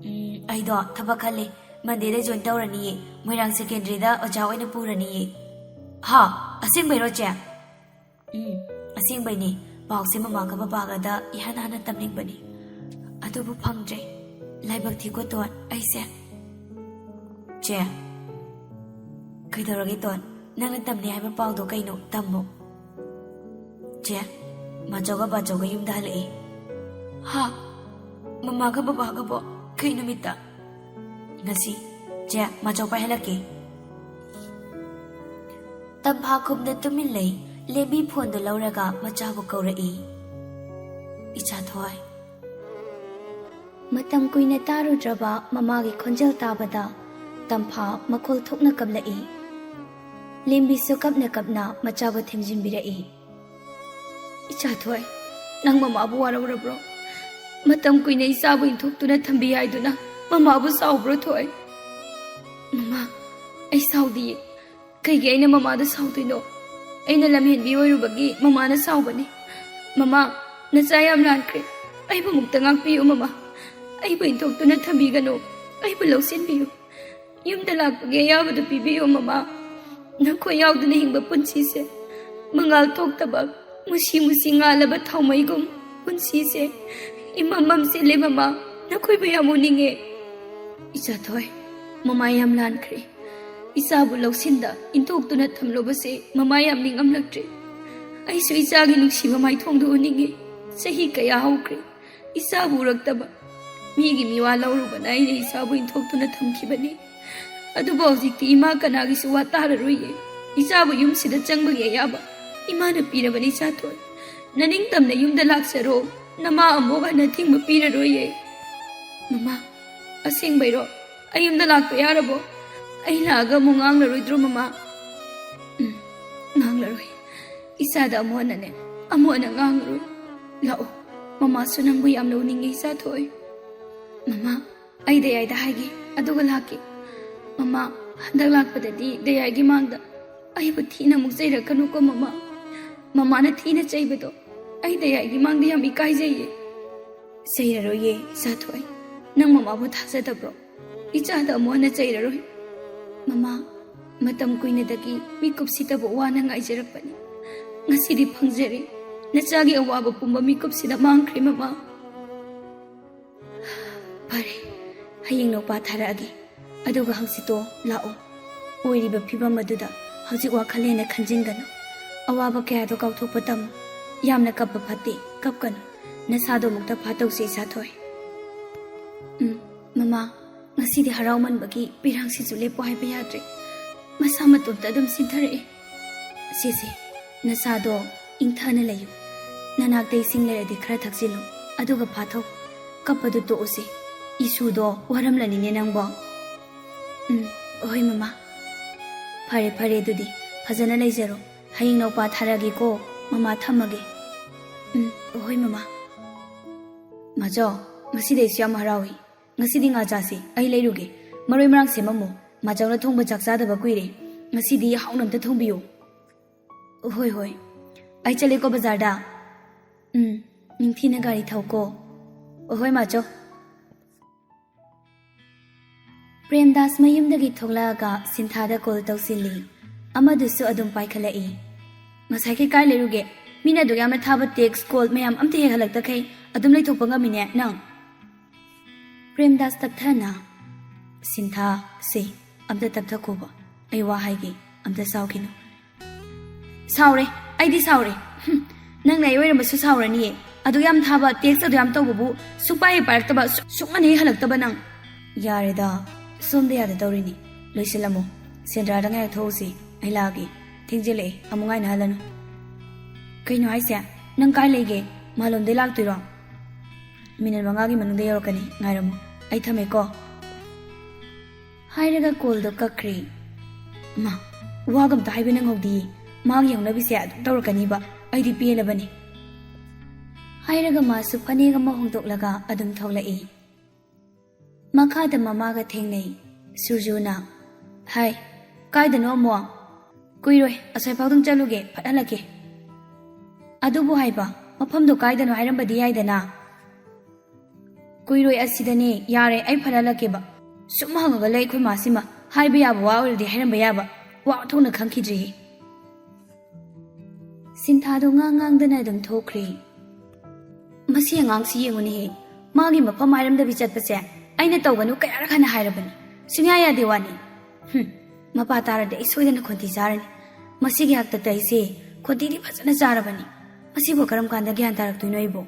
"ꯎꯝ, ꯑꯩꯗꯣ ꯊꯕꯛ ꯈꯜꯂꯦ꯫ ꯃꯟꯗꯦꯗ ꯖꯣꯏꯟ ꯇꯧꯔꯅꯤꯌꯦ꯫ ꯃꯣꯏꯔꯥꯡ ꯁꯦꯀꯦꯟꯗ꯭ꯔꯤꯗ ꯑꯣꯖꯥ ꯑꯣꯏꯅ ꯄꯨꯔꯅꯤꯌꯦ꯫" "ꯍꯥ? ꯑꯁꯦꯡꯕꯩꯔꯣ ꯆꯦ?" "ꯎꯝ, ꯑꯁꯦꯡꯕꯩꯅꯦ꯫ ꯄꯥꯎꯁꯦ ꯃꯃꯥꯒ ꯕꯕꯥꯒꯗ ꯏꯍꯥꯟ ꯍꯥꯟꯅ ꯇꯝꯅꯤꯡꯕꯅꯤ꯫ ꯑꯗꯨꯕꯨ ꯐꯪꯗ꯭ꯔꯦ꯫ ꯂꯥꯏꯕꯛ ꯊꯤꯀꯣ ꯇꯣꯟ, ꯑꯩꯁꯦ꯫" "ꯆꯦ꯫" "ꯀꯩꯗꯧꯔꯒꯦ ꯇꯣꯟ? ꯅꯪꯅ ꯇꯝꯅꯤ ꯍꯥꯏꯕ ꯄꯥꯎꯗꯣ ꯀꯩꯅꯣ? ꯇꯝꯃꯣ꯫" "ꯆꯦ, ꯃꯥꯆꯧꯒ ꯕꯥꯆꯧꯒ ꯌꯨꯝꯗ ꯍꯜꯂꯛꯑꯦ꯫" "ꯍꯥ? ꯃꯃꯥꯒ ꯕꯕꯥꯒꯕꯣ? ꯀꯩ ꯅꯨꯃꯤꯠꯇ?" "ꯉꯁꯤ꯫ ꯆꯦ, ꯃꯥꯆꯧ ꯄꯥꯏꯍꯜꯂꯛꯀꯦ꯫" ꯇꯝꯐꯥ ꯈꯨꯝꯅ ꯇꯨꯃꯤꯟ ꯂꯩ꯫ ꯂꯦꯝꯕꯤ ꯐꯣꯟꯗꯨ ꯂꯧꯔꯒ ꯃꯆꯥꯕꯨ ꯀꯧꯔꯛꯏ꯫ "ꯏꯆꯥ ꯊꯣꯏ꯫" ꯃꯇꯝ ꯀꯨꯏꯅ ꯇꯥꯔꯨꯗ꯭ꯔꯕ ꯃꯃꯥꯒꯤ ꯈꯣꯟꯖꯦꯜ ꯇꯥꯕꯗ ꯇꯝꯐꯥ ꯃꯈꯣꯜ ꯊꯣꯛꯅ ꯀꯞꯂꯛꯏ꯫ ꯂꯦꯝꯕꯤꯁꯨ ꯀꯞꯅ ꯀꯞꯅ ꯃꯆꯥꯕꯨ ꯊꯦꯝꯖꯤꯟꯕꯤꯔꯛꯏ꯫ "ꯏꯆꯥ ꯊꯣꯏ, ꯅꯪ ꯃꯃꯥꯕꯨ ꯋꯥꯔꯧꯔꯕ꯭ꯔꯣ? ꯃꯇꯝ ꯀꯨꯏꯅ ꯏꯆꯥꯕꯨ ꯏꯟꯊꯣꯛꯇꯨꯅ ꯊꯝꯕꯤ ꯍꯥꯏꯗꯨꯅ ꯃꯃꯥꯕꯨ ꯁꯥꯎꯕ꯭ꯔꯣ ꯊꯣꯏ?" "ꯃꯃꯥ, ꯑꯩ ꯁꯥꯎꯗꯤꯌꯦ꯫ ꯀꯩꯒꯤ ꯑꯩꯅ ꯃꯃꯥꯗ ꯁꯥꯎꯗꯣꯏꯅꯣ? ꯑꯩꯅ ꯂꯝꯍꯦꯟꯕꯤ ꯑꯣꯏꯔꯨꯕꯒꯤ ꯃꯃꯥꯅ ꯁꯥꯎꯕꯅꯤ꯫ ꯃꯃꯥ, ꯅꯆꯥ ꯌꯥꯝ ꯂꯥꯟꯈ꯭ꯔꯦ꯫ ꯑꯩꯕꯨ ꯑꯃꯨꯛꯇ ꯉꯥꯛꯄꯤꯌꯨ ꯃꯃꯥ꯫ ꯑꯩꯕꯨ ꯏꯟꯊꯣꯛꯇꯨꯅ ꯊꯝꯕꯤꯒꯅꯨ꯫ ꯑꯩꯕꯨ ꯂꯧꯁꯤꯟꯕꯤꯌꯨ꯫ ꯌꯨꯝꯗ ꯂꯥꯛꯄꯒꯤ ꯑꯌꯥꯕꯗꯨ ꯄꯤꯕꯤꯌꯨ ꯃꯃꯥ꯫ ꯅꯈꯣꯏ ꯌꯥꯎꯗꯅ ꯍꯤꯡꯕ ꯄꯨꯟꯁꯤꯁꯦ ꯃꯉꯥꯜ ꯊꯣꯛꯇꯕ, ꯃꯨꯁꯤ ꯃꯨꯁꯤ ꯉꯥꯜꯂꯕ ꯊꯥꯎꯃꯩꯒꯨꯝ ꯄꯨꯟꯁꯤꯁꯦ ꯏꯃꯝ ꯃꯝꯁꯤꯜꯂꯦ ꯃꯃꯥ꯫ ꯅꯈꯣꯏꯕꯨ ꯌꯥꯝ ꯎꯅꯤꯡꯉꯦ꯫" "ꯏꯆꯥ ꯊꯣꯏ, ꯃꯃꯥ ꯌꯥꯝ ꯂꯥꯟꯈ꯭ꯔꯦ꯫ ꯏꯆꯥꯕꯨ ꯂꯧꯁꯤꯟꯗ ꯏꯟꯊꯣꯛꯇꯨꯅ ꯊꯝꯂꯨꯕꯁꯦ ꯃꯃꯥ ꯌꯥꯝ ꯅꯤꯡꯉꯝꯂꯛꯇ꯭ꯔꯦ꯫ ꯑꯩꯁꯨ ꯏꯆꯥꯒꯤ ꯅꯨꯡꯁꯤꯕ ꯃꯥꯏꯊꯣꯡꯗꯨ ꯎꯅꯤꯡꯉꯦ꯫ ꯆꯍꯤ ꯀꯌꯥ ꯍꯧꯈ꯭ꯔꯦ ꯏꯆꯥꯕꯨ ꯎꯔꯛꯇꯕ꯫ ꯃꯤꯒꯤ ꯃꯤꯋꯥ ꯂꯧꯔꯨꯕꯅ ꯑꯩꯅ ꯏꯆꯥꯕꯨ ꯏꯟꯊꯣꯛꯇꯨꯅ ꯊꯝꯈꯤꯕꯅꯤ꯫ ꯑꯗꯨꯕꯨ ꯍꯧꯖꯤꯛꯇꯤ ꯏꯃꯥ ꯀꯅꯥꯒꯤꯁꯨ ꯋꯥ ꯇꯥꯔꯔꯣꯏꯌꯦ꯫ ꯏꯆꯥꯕꯨ ꯌꯨꯝꯁꯤꯗ ꯆꯪꯕꯒꯤ ꯑꯌꯥꯕ ꯏꯃꯥꯅ ꯄꯤꯔꯕꯅꯤ꯫ ꯏꯆꯥꯊꯣꯏ, ꯅꯅꯤꯡꯇꯝꯅ ꯌꯨꯝꯗ ꯂꯥꯛꯆꯔꯣ꯫ ꯅꯃꯥ ꯑꯃꯨꯛ ꯍꯟꯅ ꯊꯤꯡꯕ ꯄꯤꯔꯔꯣꯏꯌꯦ꯫ ꯃꯃꯥ, ꯑꯁꯦꯡꯕꯩꯔꯣ? ꯑꯩ ꯌꯨꯝꯗ ꯂꯥꯛꯄ ꯌꯥꯔꯕꯣ? ꯑꯩ ꯂꯥꯛꯑꯒ ꯑꯃꯨꯛ ꯉꯥꯡꯂꯔꯣꯏꯗ꯭ꯔꯣ, ꯃꯃꯥ? ꯎꯝ, ꯉꯥꯡꯂꯔꯣꯏ꯫ ꯏꯆꯥꯗ ꯑꯃꯨꯛ ꯍꯟꯅꯅꯦ, ꯑꯃꯨꯛ ꯍꯟꯅ ꯉꯥꯡꯉꯔꯣꯏ꯫ ꯂꯥꯛꯑꯣ, ꯃꯃꯥꯁꯨ ꯅꯪꯕꯨ ꯌꯥꯝꯅ ꯎꯅꯤꯡꯉꯦ, ꯏꯆꯥꯊꯣꯏ꯫ ꯃꯃꯥ, ꯑꯩ ꯗꯌꯥꯏꯗ ꯍꯥꯏꯒꯦ, ꯑꯗꯨꯒ ꯂꯥꯛꯀꯦ꯫ ꯃꯃꯥ, ꯍꯟꯗꯛ ꯂꯥꯛꯄꯗꯗꯤ ꯗꯌꯥꯏꯒꯤ ꯃꯥꯡꯗ ꯑꯩꯕꯨ ꯊꯤꯅ ꯑꯃꯨꯛ ꯆꯩꯔꯛꯀꯅꯨꯀꯣ, ꯃꯃꯥ꯫ ꯃꯃꯥꯅ ꯊꯤꯅ ꯆꯩꯕꯗꯣ ꯑꯩ ꯗꯌꯥꯏꯒꯤ ꯃꯥꯡꯗ ꯌꯥꯝ ꯏꯀꯥꯏꯖꯩꯌꯦ꯫ ꯆꯩꯔꯔꯣꯏꯌꯦ, ꯏꯆꯥꯊꯣꯏ꯫ ꯅꯪ ꯃꯃꯥꯕꯨ ꯊꯥꯖꯗꯕ꯭ꯔꯣ? ꯏꯆꯥꯗ ꯑꯃꯨꯛ ꯍꯟꯅ ꯆꯩꯔꯔꯣꯏ꯫ ꯃꯃꯥ, ꯃꯇꯝ ꯀꯨꯏꯅꯗꯒꯤ ꯃꯤꯀꯨꯞꯁꯤꯗꯕꯨ ꯋꯥꯅ ꯉꯥꯏꯖꯔꯛꯄꯅꯤ꯫ ꯉꯁꯤꯗꯤ ꯐꯪꯖꯔꯦ꯫ ꯅꯆꯥꯒꯤ ꯑꯋꯥꯕ ꯄꯨꯝꯕ ꯃꯤꯀꯨꯞꯁꯤꯗ ꯃꯥꯡꯈ꯭ꯔꯦ, ꯃꯃꯥ꯫ ꯐꯔꯦ, ꯍꯌꯦꯡ ꯅꯧꯄꯥ ꯊꯥꯔꯛꯑꯒꯦ꯫ ꯑꯗꯨꯒ ꯍꯪꯆꯤꯠꯇꯣ ꯂꯥꯛꯑꯣ꯫ ꯑꯣꯏꯔꯤꯕ ꯐꯤꯕꯝ ꯑꯗꯨꯗ ꯍꯧꯖꯤꯛ ꯋꯥꯈꯜ ꯍꯦꯟꯅ ꯈꯟꯖꯤꯟꯒꯅꯨ꯫ ꯑꯋꯥꯕ ꯀꯌꯥꯗꯣ ꯀꯥꯎꯊꯣꯛꯄ ꯇꯝꯃꯨ꯫ ꯌꯥꯝꯅ ꯀꯞꯄ ꯐꯠꯇꯦ, ꯀꯞꯀꯅꯨ꯫ ꯅꯁꯥꯗꯣ ꯑꯃꯨꯛꯇ ꯐꯥꯠꯇꯧꯁꯦ, ꯏꯆꯥꯊꯣꯏ꯫ ꯎꯝ, ꯃꯃꯥ, ꯉꯁꯤꯗꯤ ꯍꯔꯥꯎꯃꯟꯕꯒꯤ ꯄꯤꯔꯥꯡꯁꯤꯁꯨ ꯂꯦꯞꯄꯣ ꯍꯥꯏꯕ ꯌꯥꯗ꯭ꯔꯦ꯫ ꯃꯁꯥ ꯃꯇꯣꯝꯇ ꯑꯗꯨꯝ ꯁꯤꯟꯊꯔꯛꯑꯦ꯫ ꯁꯦ, ꯁꯦ, ꯅꯁꯥꯗꯣ ꯏꯪꯊꯅ ꯂꯩꯌꯨ꯫ ꯅꯅꯥꯛꯇ ꯏꯁꯤꯡ ꯂꯩꯔꯗꯤ ꯈꯔ ꯊꯛꯆꯤꯜꯂꯨ, ꯑꯗꯨꯒ ꯐꯥꯊꯧ꯫ ꯀꯞꯄꯗꯨ ꯇꯣꯛꯎꯁꯦ꯫ ꯏꯁꯨꯗꯣ ꯋꯥꯔꯝꯂꯅꯤꯅꯦ ꯅꯪꯕꯣ꯫ ꯎꯝ, ꯍꯣꯏ ꯃꯃꯥ꯫ ꯐꯔꯦ, ꯐꯔꯦ, ꯑꯗꯨꯗꯤ ꯐꯖꯅ ꯂꯩꯖꯔꯣ꯫ ꯍꯌꯦꯡ ꯅꯧꯄꯥ ꯊꯥꯔꯛꯑꯒꯦꯀꯣ꯫ ꯃꯃꯥ, ꯊꯝꯃꯒꯦ꯫ ꯎꯝ, ꯍꯣꯏ ꯃꯃꯥ꯫ ꯃꯥꯆꯧ, ꯉꯁꯤꯗꯤ ꯑꯩꯁꯨ ꯌꯥꯝ ꯍꯔꯥꯎꯏ꯫ ꯉꯁꯤꯗꯤ ꯉꯥ ꯆꯥꯁꯤ, ꯑꯩ ꯂꯩꯔꯨꯒꯦ꯫ ꯃꯔꯣꯏ ꯃꯔꯥꯡ ꯁꯦꯝꯃꯝꯃꯨ꯫ ꯃꯥꯆꯧꯅ ꯊꯣꯡꯕ ꯆꯥꯛ ꯆꯥꯗꯕ ꯀꯨꯏꯔꯦ꯫ ꯉꯁꯤꯗꯤ ꯍꯥꯎꯅ ꯑꯝꯇ ꯊꯣꯡꯕꯤꯌꯨ꯫ ꯍꯣꯏ, ꯍꯣꯏ꯫ ꯑꯩ ꯆꯠꯂꯦꯀꯣ ꯕꯖꯥꯔꯗ꯫ ꯎꯝ, ꯅꯤꯡꯊꯤꯅ ꯒꯥꯔꯤ ꯊꯧꯀꯣ꯫ ꯍꯣꯏ, ꯃꯥꯆꯧ꯫ ꯄ꯭ꯔꯦꯝꯗꯥꯁ ꯃꯌꯨꯝꯗꯒꯤ ꯊꯣꯛꯂꯛꯑꯒ ꯁꯤꯟꯊꯥꯗ ꯀꯣꯜ ꯇꯧꯁꯤꯜꯂꯤ꯫ ꯑꯃꯗꯨꯁꯨ ꯑꯗꯨꯝ ꯄꯥꯏꯈꯠꯂꯛꯏ꯫ ꯉꯁꯥꯏꯈꯩ ꯀꯥꯏ ꯂꯩꯔꯨꯒꯦ? ꯃꯤꯅ ꯑꯗꯨꯛ ꯌꯥꯝꯅ ꯊꯥꯕ ꯇꯦꯛꯁ, ꯀꯣꯜ ꯃꯌꯥꯝ ꯑꯝꯇ ꯍꯦꯛ ꯍꯜꯂꯛꯇꯈꯩ ꯑꯗꯨꯝ ꯂꯩꯊꯣꯛꯄ ꯉꯝꯃꯤꯅꯦ ꯅꯪ? ꯄ꯭ꯔꯦꯝꯗꯥꯁ ꯇꯞꯊꯅ, ꯁꯤꯟꯊꯥ, ꯁꯦ, ꯑꯝꯇ ꯇꯞꯊꯈꯣꯕ꯫ ꯑꯩ ꯋꯥ ꯍꯥꯏꯒꯦ, ꯑꯝꯇ ꯁꯥꯎꯈꯤꯅꯨ꯫ ꯁꯥꯎꯔꯦ, ꯑꯩꯗꯤ ꯁꯥꯎꯔꯦ꯫ ꯍꯨꯝ, ꯅꯪꯅ ꯑꯩ ꯑꯣꯏꯔꯝꯕꯁꯨ ꯁꯥꯎꯔꯅꯤꯌꯦ꯫ ꯑꯗꯨ ꯌꯥꯝ ꯊꯥꯕ, ꯇꯦꯛꯁ ꯑꯗꯨ ꯌꯥꯝ ꯇꯧꯕꯕꯨ ꯁꯨꯡꯄꯥꯏ ꯍꯦꯛ ꯄꯥꯏꯔꯛꯇꯕ, ꯁꯨ-, ꯁꯨꯡꯍꯟ ꯍꯦꯛ ꯍꯜꯂꯛꯇꯕ ꯅꯪ꯫ ꯌꯥꯔꯦꯗ, ꯁꯣꯝꯗ ꯌꯥꯗ ꯇꯧꯔꯤꯅꯤ꯫ ꯂꯣꯏꯁꯤꯜꯂꯝꯃꯣ꯫ ꯁꯦꯟꯗ꯭ꯔꯥꯗ ꯉꯥꯏꯍꯥꯛ ꯊꯣꯛꯎꯁꯤ, ꯑꯩ ꯂꯥꯛꯑꯒꯦ꯫ ꯊꯦꯡꯖꯤꯜꯂꯛꯑꯦ, ꯑꯃꯨꯛ ꯉꯥꯏꯅꯍꯜꯂꯅꯨ꯫ ꯀꯩꯅꯣ ꯍꯥꯏꯁꯦ? ꯅꯪ ꯀꯥꯏ ꯂꯩꯒꯦ? ꯃꯥꯂꯣꯝꯗꯩ ꯂꯥꯛꯇꯣꯏꯔꯣ? ꯃꯤꯅꯤꯠ ꯃꯉꯥꯒꯤ ꯃꯅꯨꯡꯗ ꯌꯧꯔꯛꯀꯅꯤ, ꯉꯥꯏꯔꯝꯃꯣ꯫ ꯑꯩ ꯊꯝꯃꯦꯀꯣ꯫ ꯍꯥꯏꯔꯒ ꯀꯣꯜꯗꯣ ꯀꯛꯈ꯭ꯔꯦ꯫ ꯃꯥ, ꯋꯥꯒ ꯑꯝꯇ ꯍꯥꯏꯕ ꯅꯪꯍꯧꯗꯤꯌꯦ꯫ ꯃꯥꯒꯤ ꯍꯧꯅꯕꯤꯁꯦ ꯑꯗꯨꯝ ꯇꯧꯔꯛꯀꯅꯤꯕ꯫ ꯑꯩꯗꯤ ꯄꯦꯜꯂꯕꯅꯤ꯫ ꯍꯥꯏꯔꯒ ꯃꯥꯁꯨ ꯐꯅꯦꯛ ꯑꯃ ꯍꯣꯡꯗꯣꯛꯂꯒ ꯑꯗꯨꯝ ꯊꯣꯛꯂꯛꯏ꯫ ꯃꯈꯥꯗ ꯃꯃꯥꯒ ꯊꯦꯡꯅꯩ꯫ ꯁꯨꯔꯖꯨꯅ, "ꯍꯥꯏ, ꯀꯥꯏꯗꯅꯣ ꯑꯃꯨꯛ? ꯀꯨꯏꯔꯣꯏ, ꯑꯁ꯭ꯋꯥꯏꯐꯥꯎꯗꯪ ꯆꯠꯂꯨꯒꯦ, ꯐꯠ ꯍꯜꯂꯛꯀꯦ꯫ ꯑꯗꯨꯕꯨ ꯍꯥꯏꯕ, ꯃꯐꯝꯗꯣ ꯀꯥꯏꯗꯅꯣ ꯍꯥꯏꯔꯝꯕꯗꯤ ꯌꯥꯏꯗꯅ?" "ꯀꯨꯏꯔꯣꯏ, ꯑꯁꯤꯗꯅꯦ, ꯌꯥꯔꯦ, ꯑꯩ ꯐꯠ ꯍꯜꯂꯛꯀꯦꯕ꯫ ꯁꯨꯝ ꯍꯪꯉꯒ ꯂꯩ ꯑꯩꯈꯣꯏ ꯃꯥꯁꯤꯃ, ꯍꯥꯏꯕ ꯌꯥꯕ ꯋꯥ ꯑꯣꯏꯔꯗꯤ ꯍꯥꯏꯔꯝꯕ ꯌꯥꯕ, ꯋꯥ ꯑꯣꯟꯊꯣꯛꯅ ꯈꯪꯈꯤꯗ꯭ꯔꯦꯍꯦ꯫" ꯁꯤꯟꯊꯥꯗꯣ ꯉꯥꯡ ꯉꯥꯡꯗꯅ ꯑꯗꯨꯝ ꯊꯣꯛꯈ꯭ꯔꯦ꯫ ꯃꯁꯤ ꯑꯉꯥꯡꯁꯤ ꯌꯦꯡꯉꯨꯅꯦꯍꯦ, ꯃꯥꯒꯤ ꯃꯐꯝ ꯍꯥꯏꯔꯝꯗꯕꯤ ꯆꯠꯄꯁꯦ ꯑꯩꯅ ꯇꯧꯒꯅꯨ ꯀꯌꯥꯔꯛ ꯍꯟꯅ ꯍꯥꯏꯔꯕꯅꯤ, ꯁꯨꯡꯌꯥ ꯌꯥꯗꯦ ꯋꯥꯅꯤ꯫ ꯍꯨꯝ, ꯃꯄꯥ ꯇꯥꯔꯗꯤ ꯑꯩ ꯁꯣꯏꯗꯅ ꯈꯣꯟꯊꯤ ꯆꯥꯔꯅꯤ꯫ ꯃꯁꯤꯒꯤ ꯍꯥꯛꯇꯛꯇ ꯑꯩꯁꯦ ꯈꯣꯟꯊꯤꯗꯤ ꯐꯖꯅ ꯆꯥꯔꯕꯅꯤ꯫ ꯃꯁꯤꯕꯨ ꯀꯔꯝ ꯀꯥꯟꯗ ꯒ꯭ꯌꯥꯟ ꯇꯥꯔꯛꯇꯣꯏꯅꯣ ꯑꯩꯕꯨ?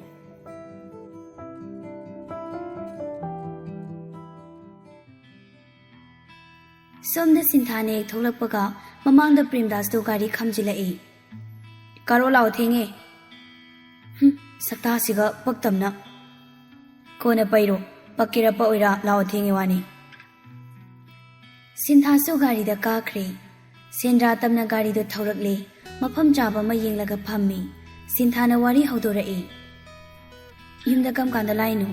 ꯁꯣꯝꯗ ꯁꯤꯟꯊꯥꯅ ꯍꯦꯛ ꯊꯣꯛꯂꯛꯄꯒ ꯃꯃꯥꯡꯗ ꯄ꯭ꯔꯦꯝꯗꯥꯁꯇꯣ ꯒꯥꯔꯤ ꯈꯥꯝꯖꯤꯜꯂꯛꯏ꯫ "ꯀꯥꯔꯣ ꯂꯥꯛꯑꯣ, ꯊꯦꯡꯉꯦ꯫" ꯍꯨꯝ, ꯁꯛꯇꯥꯁꯤꯒ ꯄꯛꯇꯝꯅ꯫ "ꯀꯣꯟꯅ ꯄꯩꯔꯣ, ꯄꯛꯀꯦꯔꯥ ꯄꯛꯑꯣꯏꯔꯥ, ꯂꯥꯛꯑꯣ, ꯊꯦꯡꯉꯦ ꯋꯥꯅꯤ꯫" ꯁꯤꯟꯊꯥꯁꯨ ꯒꯥꯔꯤꯗ ꯀꯥꯈ꯭ꯔꯦ꯫ ꯁꯦꯟꯗ꯭ꯔꯥ ꯇꯝꯅ ꯒꯥꯔꯤꯗꯨ ꯊꯧꯔꯛꯂꯦ꯫ ꯃꯐꯝ ꯆꯥꯕ ꯑꯃ ꯌꯦꯡꯂꯒ ꯐꯝꯃꯤ꯫ ꯁꯤꯟꯊꯥꯅ ꯋꯥꯔꯤ ꯍꯧꯗꯣꯔꯛꯏ꯫ "ꯌꯨꯝꯗ ꯀꯔꯝ ꯀꯥꯟꯗ ꯂꯥꯛꯏꯅꯣ?"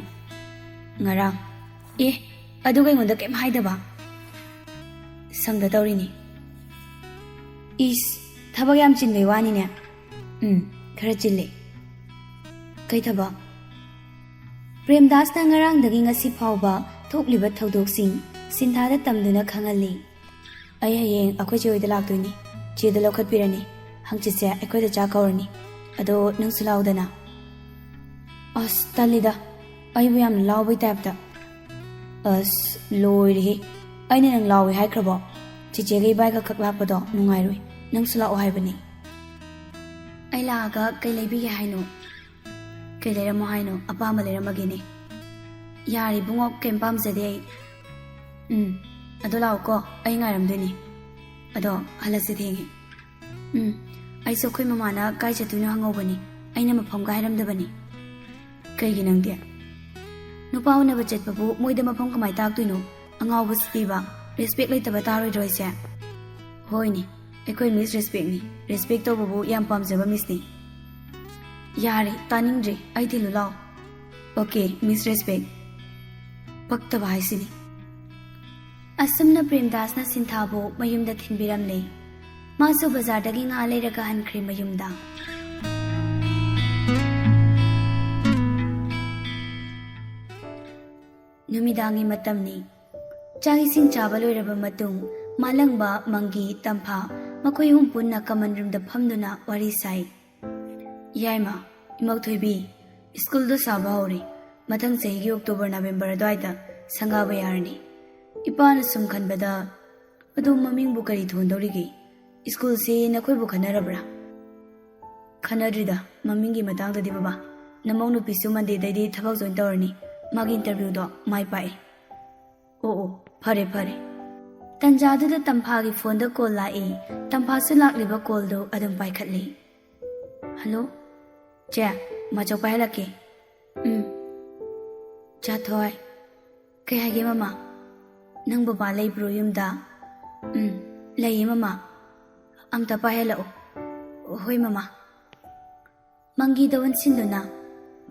"ꯉꯔꯥꯡ꯫" "ꯑꯦ, ꯑꯗꯨꯒ ꯑꯩꯉꯣꯟꯗ ꯀꯩꯝ ꯍꯥꯏꯗꯕ?" "ꯁꯪꯗ ꯇꯧꯔꯤꯅꯤ꯫" "ꯏꯁ, ꯊꯕꯛ ꯌꯥꯝ ꯆꯤꯟꯕꯩ ꯋꯥꯅꯤꯅꯦ?" "ꯎꯝ, ꯈꯔ ꯆꯤꯜꯂꯦ꯫" "ꯀꯩ ꯊꯕꯛ?" ꯄ꯭ꯔꯦꯝꯗꯥꯁꯅ ꯉꯔꯥꯡꯗꯒꯤ ꯉꯁꯤ ꯐꯥꯎꯕ ꯊꯣꯛꯂꯤꯕ ꯊꯧꯗꯣꯛꯁꯤꯡ ꯁꯤꯟꯊꯥꯗ ꯇꯝꯗꯨꯅ ꯈꯪꯍꯜꯂꯤ꯫ "ꯑꯩ ꯍꯌꯦꯡ ꯑꯩꯈꯣꯏ ꯆꯦ ꯍꯣꯏꯗ ꯂꯥꯛꯇꯣꯏꯅꯤ꯫ ꯆꯦꯗꯣ ꯂꯧꯈꯠꯄꯤꯔꯅꯤ꯫ ꯍꯪꯆꯤꯠꯁꯦ ꯑꯩꯈꯣꯏꯗ ꯆꯥꯛ ꯀꯧꯔꯅꯤ꯫ ꯑꯗꯣ ꯅꯪꯁꯨ ꯂꯥꯎꯗꯅ꯫" "ꯑꯁ, ꯇꯜꯂꯤꯗ, ꯑꯩꯕꯨ ꯌꯥꯝꯅ ꯂꯥꯎꯕꯩ ꯇꯥꯏꯞꯇ꯫" "ꯑꯁ, ꯂꯣꯏꯔꯦꯍꯦ꯫ ꯑꯩꯅ ꯅꯪ ꯂꯥꯎꯋꯦ ꯍꯥꯏꯈ꯭ꯔꯕꯣ? ꯆꯤꯆꯦꯒ ꯏꯕꯥꯏꯒ ꯈꯛ ꯂꯥꯛꯄꯗꯣ ꯅꯨꯡꯉꯥꯏꯔꯣꯏ꯫ ꯅꯪꯁꯨ ꯂꯥꯛꯑꯣ ꯍꯥꯏꯕꯅꯤ꯫" "ꯑꯩ ꯂꯥꯛꯑꯒ ꯀꯩ ꯂꯩꯕꯤꯒꯦ ꯍꯥꯏꯅꯣ?" ꯀꯩ ꯂꯩꯔꯝꯃꯣ ꯍꯥꯏꯅꯣ? ꯑꯄꯥꯝꯕ ꯂꯩꯔꯝꯃꯒꯦꯅꯦ꯫ ꯌꯥꯔꯦ ꯏꯕꯨꯡꯉꯣ, ꯀꯩꯝ ꯄꯥꯝꯖꯗꯦ ꯑꯩ꯫ ꯎꯝ, ꯑꯗꯣ ꯂꯥꯛꯑꯣꯀꯣ, ꯑꯩ ꯉꯥꯏꯔꯝꯗꯣꯏꯅꯦ꯫ ꯑꯗꯣ ꯍꯜꯂꯁꯤ, ꯊꯦꯡꯉꯦ꯫ ꯎꯝ, ꯑꯩꯁꯨ ꯑꯩꯈꯣꯏ ꯃꯃꯥꯅ ꯀꯥꯏ ꯆꯠꯇꯣꯏꯅꯣ ꯍꯪꯍꯧꯕꯅꯤ, ꯑꯩꯅ ꯃꯐꯝꯒ ꯍꯥꯏꯔꯝꯗꯕꯅꯤ꯫ ꯀꯩꯒꯤ ꯅꯪꯗꯤ? ꯅꯨꯄꯥ ꯎꯅꯕ ꯆꯠꯄꯕꯨ ꯃꯣꯏꯗ ꯃꯐꯝ ꯀꯃꯥꯏ ꯇꯥꯛꯇꯣꯏꯅꯣ? ꯑꯉꯥꯎꯕꯁꯤꯗꯤꯕ, ꯔꯦꯁꯄꯦꯛ ꯂꯩꯇꯕ ꯇꯥꯔꯣꯏꯗ꯭ꯔꯣ ꯑꯩꯁꯦ? ꯍꯣꯏꯅꯦ, ꯑꯩꯈꯣꯏ ꯃꯤꯁ ꯔꯦꯁꯄꯦꯛꯅꯤ, ꯔꯦꯁꯄꯦꯛ ꯇꯧꯕꯕꯨ ꯌꯥꯝ ꯄꯥꯝꯖꯕ ꯃꯤꯁꯅꯤ꯫ ꯌꯥꯔꯦ, ꯇꯥꯅꯤꯡꯗ꯭ꯔꯦ, ꯑꯩ ꯊꯤꯜꯂꯨ ꯂꯥꯎ꯫ ꯑꯣꯀꯦ, ꯃꯤꯁ ꯔꯦꯁꯄꯦꯛ꯫ ꯄꯛꯇꯕ ꯍꯥꯏꯁꯤꯅꯤ꯫ ꯑꯁꯨꯝꯅ ꯄ꯭ꯔꯦꯝꯗꯥꯁꯅ ꯁꯤꯟꯊꯥꯕꯨ ꯃꯌꯨꯝꯗ ꯊꯤꯟꯕꯤꯔꯝꯂꯦ꯫ ꯃꯥꯁꯨ ꯕꯖꯥꯔꯗꯒꯤ ꯉꯥ ꯂꯩꯔꯒ ꯍꯟꯈ꯭ꯔꯦ ꯃꯌꯨꯝꯗ꯫ ꯅꯨꯃꯤꯗꯥꯡꯒꯤ ꯃꯇꯝꯅꯤ꯫ ꯆꯥꯛ ꯏꯁꯤꯡ ꯆꯥꯕ ꯂꯣꯏꯔꯕ ꯃꯇꯨꯡ, ꯃꯥꯂꯪꯕ, ꯃꯪꯒꯤ, ꯇꯝꯐꯥ ꯃꯈꯣꯏ ꯑꯍꯨꯝ ꯄꯨꯟꯅ ꯀꯃꯟ ꯔꯨꯝꯗ ꯐꯝꯗꯨꯅ ꯋꯥꯔꯤ ꯁꯥꯏ꯫ ꯌꯥꯏꯃ, ꯏꯃꯧ ꯊꯣꯏꯕꯤ, ꯁ꯭ꯀꯨꯜꯗꯣ ꯁꯥꯕ ꯍꯧꯔꯦ꯫ ꯃꯊꯪ ꯆꯍꯤꯒꯤ ꯑꯣꯛꯇꯣꯕꯔ ꯅꯕꯦꯝꯕꯔ ꯑꯗꯨꯋꯥꯏꯗ ꯁꯪꯒꯥꯕ ꯌꯥꯔꯅꯤ꯫ ꯏꯄꯥꯅ ꯁꯨꯝ ꯈꯟꯕꯗ, ꯑꯗꯣ ꯃꯃꯤꯡꯕꯨ ꯀꯔꯤ ꯊꯣꯟꯗꯧꯔꯤꯒꯦ? ꯁ꯭ꯀꯨꯜꯁꯤ ꯅꯈꯣꯏꯕꯨ ꯈꯟꯅꯔꯕ꯭ꯔꯥ? ꯈꯟꯅꯗ꯭ꯔꯤꯗ, ꯃꯃꯤꯡꯒꯤ ꯃꯇꯥꯡꯗꯗꯤ ꯕꯕꯥ꯫ ꯅꯃꯧ ꯅꯨꯄꯤꯁꯨ ꯃꯟꯗꯦꯗꯩꯗꯤ ꯊꯕꯛ ꯖꯣꯏꯟ ꯇꯧꯔꯅꯤ꯫ ꯃꯥꯒꯤ ꯏꯟꯇꯔꯚ꯭ꯌꯨꯗꯣ ꯃꯥꯏ ꯄꯥꯛꯑꯦ꯫ ꯑꯣ ꯑꯣ, ꯐꯔꯦ ꯐꯔꯦ꯫ ꯇꯟꯖꯥꯗꯨꯗ ꯇꯝꯐꯥꯒꯤ ꯐꯣꯟꯗ ꯀꯣꯜ ꯂꯥꯛꯏ꯫ ꯇꯝꯐꯥꯁꯨ ꯂꯥꯛꯂꯤꯕ ꯀꯣꯜꯗꯨ ꯑꯗꯨꯝ ꯄꯥꯏꯈꯠꯂꯤ꯫ ꯍꯜꯂꯣ? ꯆꯦ, ꯃꯥꯆꯧ ꯄꯥꯏꯍꯜꯂꯛꯀꯦ꯫ ꯎꯝ꯫ ꯆꯥꯊꯣꯏ꯫ ꯀꯩ ꯍꯥꯏꯒꯦ ꯃꯃꯥ? ꯅꯪ ꯕꯕꯥ ꯂꯩꯕ꯭ꯔꯣ ꯌꯨꯝꯗ? ꯎꯝ, ꯂꯩꯌꯦ ꯃꯃꯥ꯫ ꯑꯝꯇ ꯄꯥꯏꯍꯜꯂꯛꯑꯣ꯫ ꯍꯣꯏ ꯃꯃꯥ꯫ ꯃꯪꯒꯤꯗ ꯑꯣꯟꯁꯤꯟꯗꯨꯅ,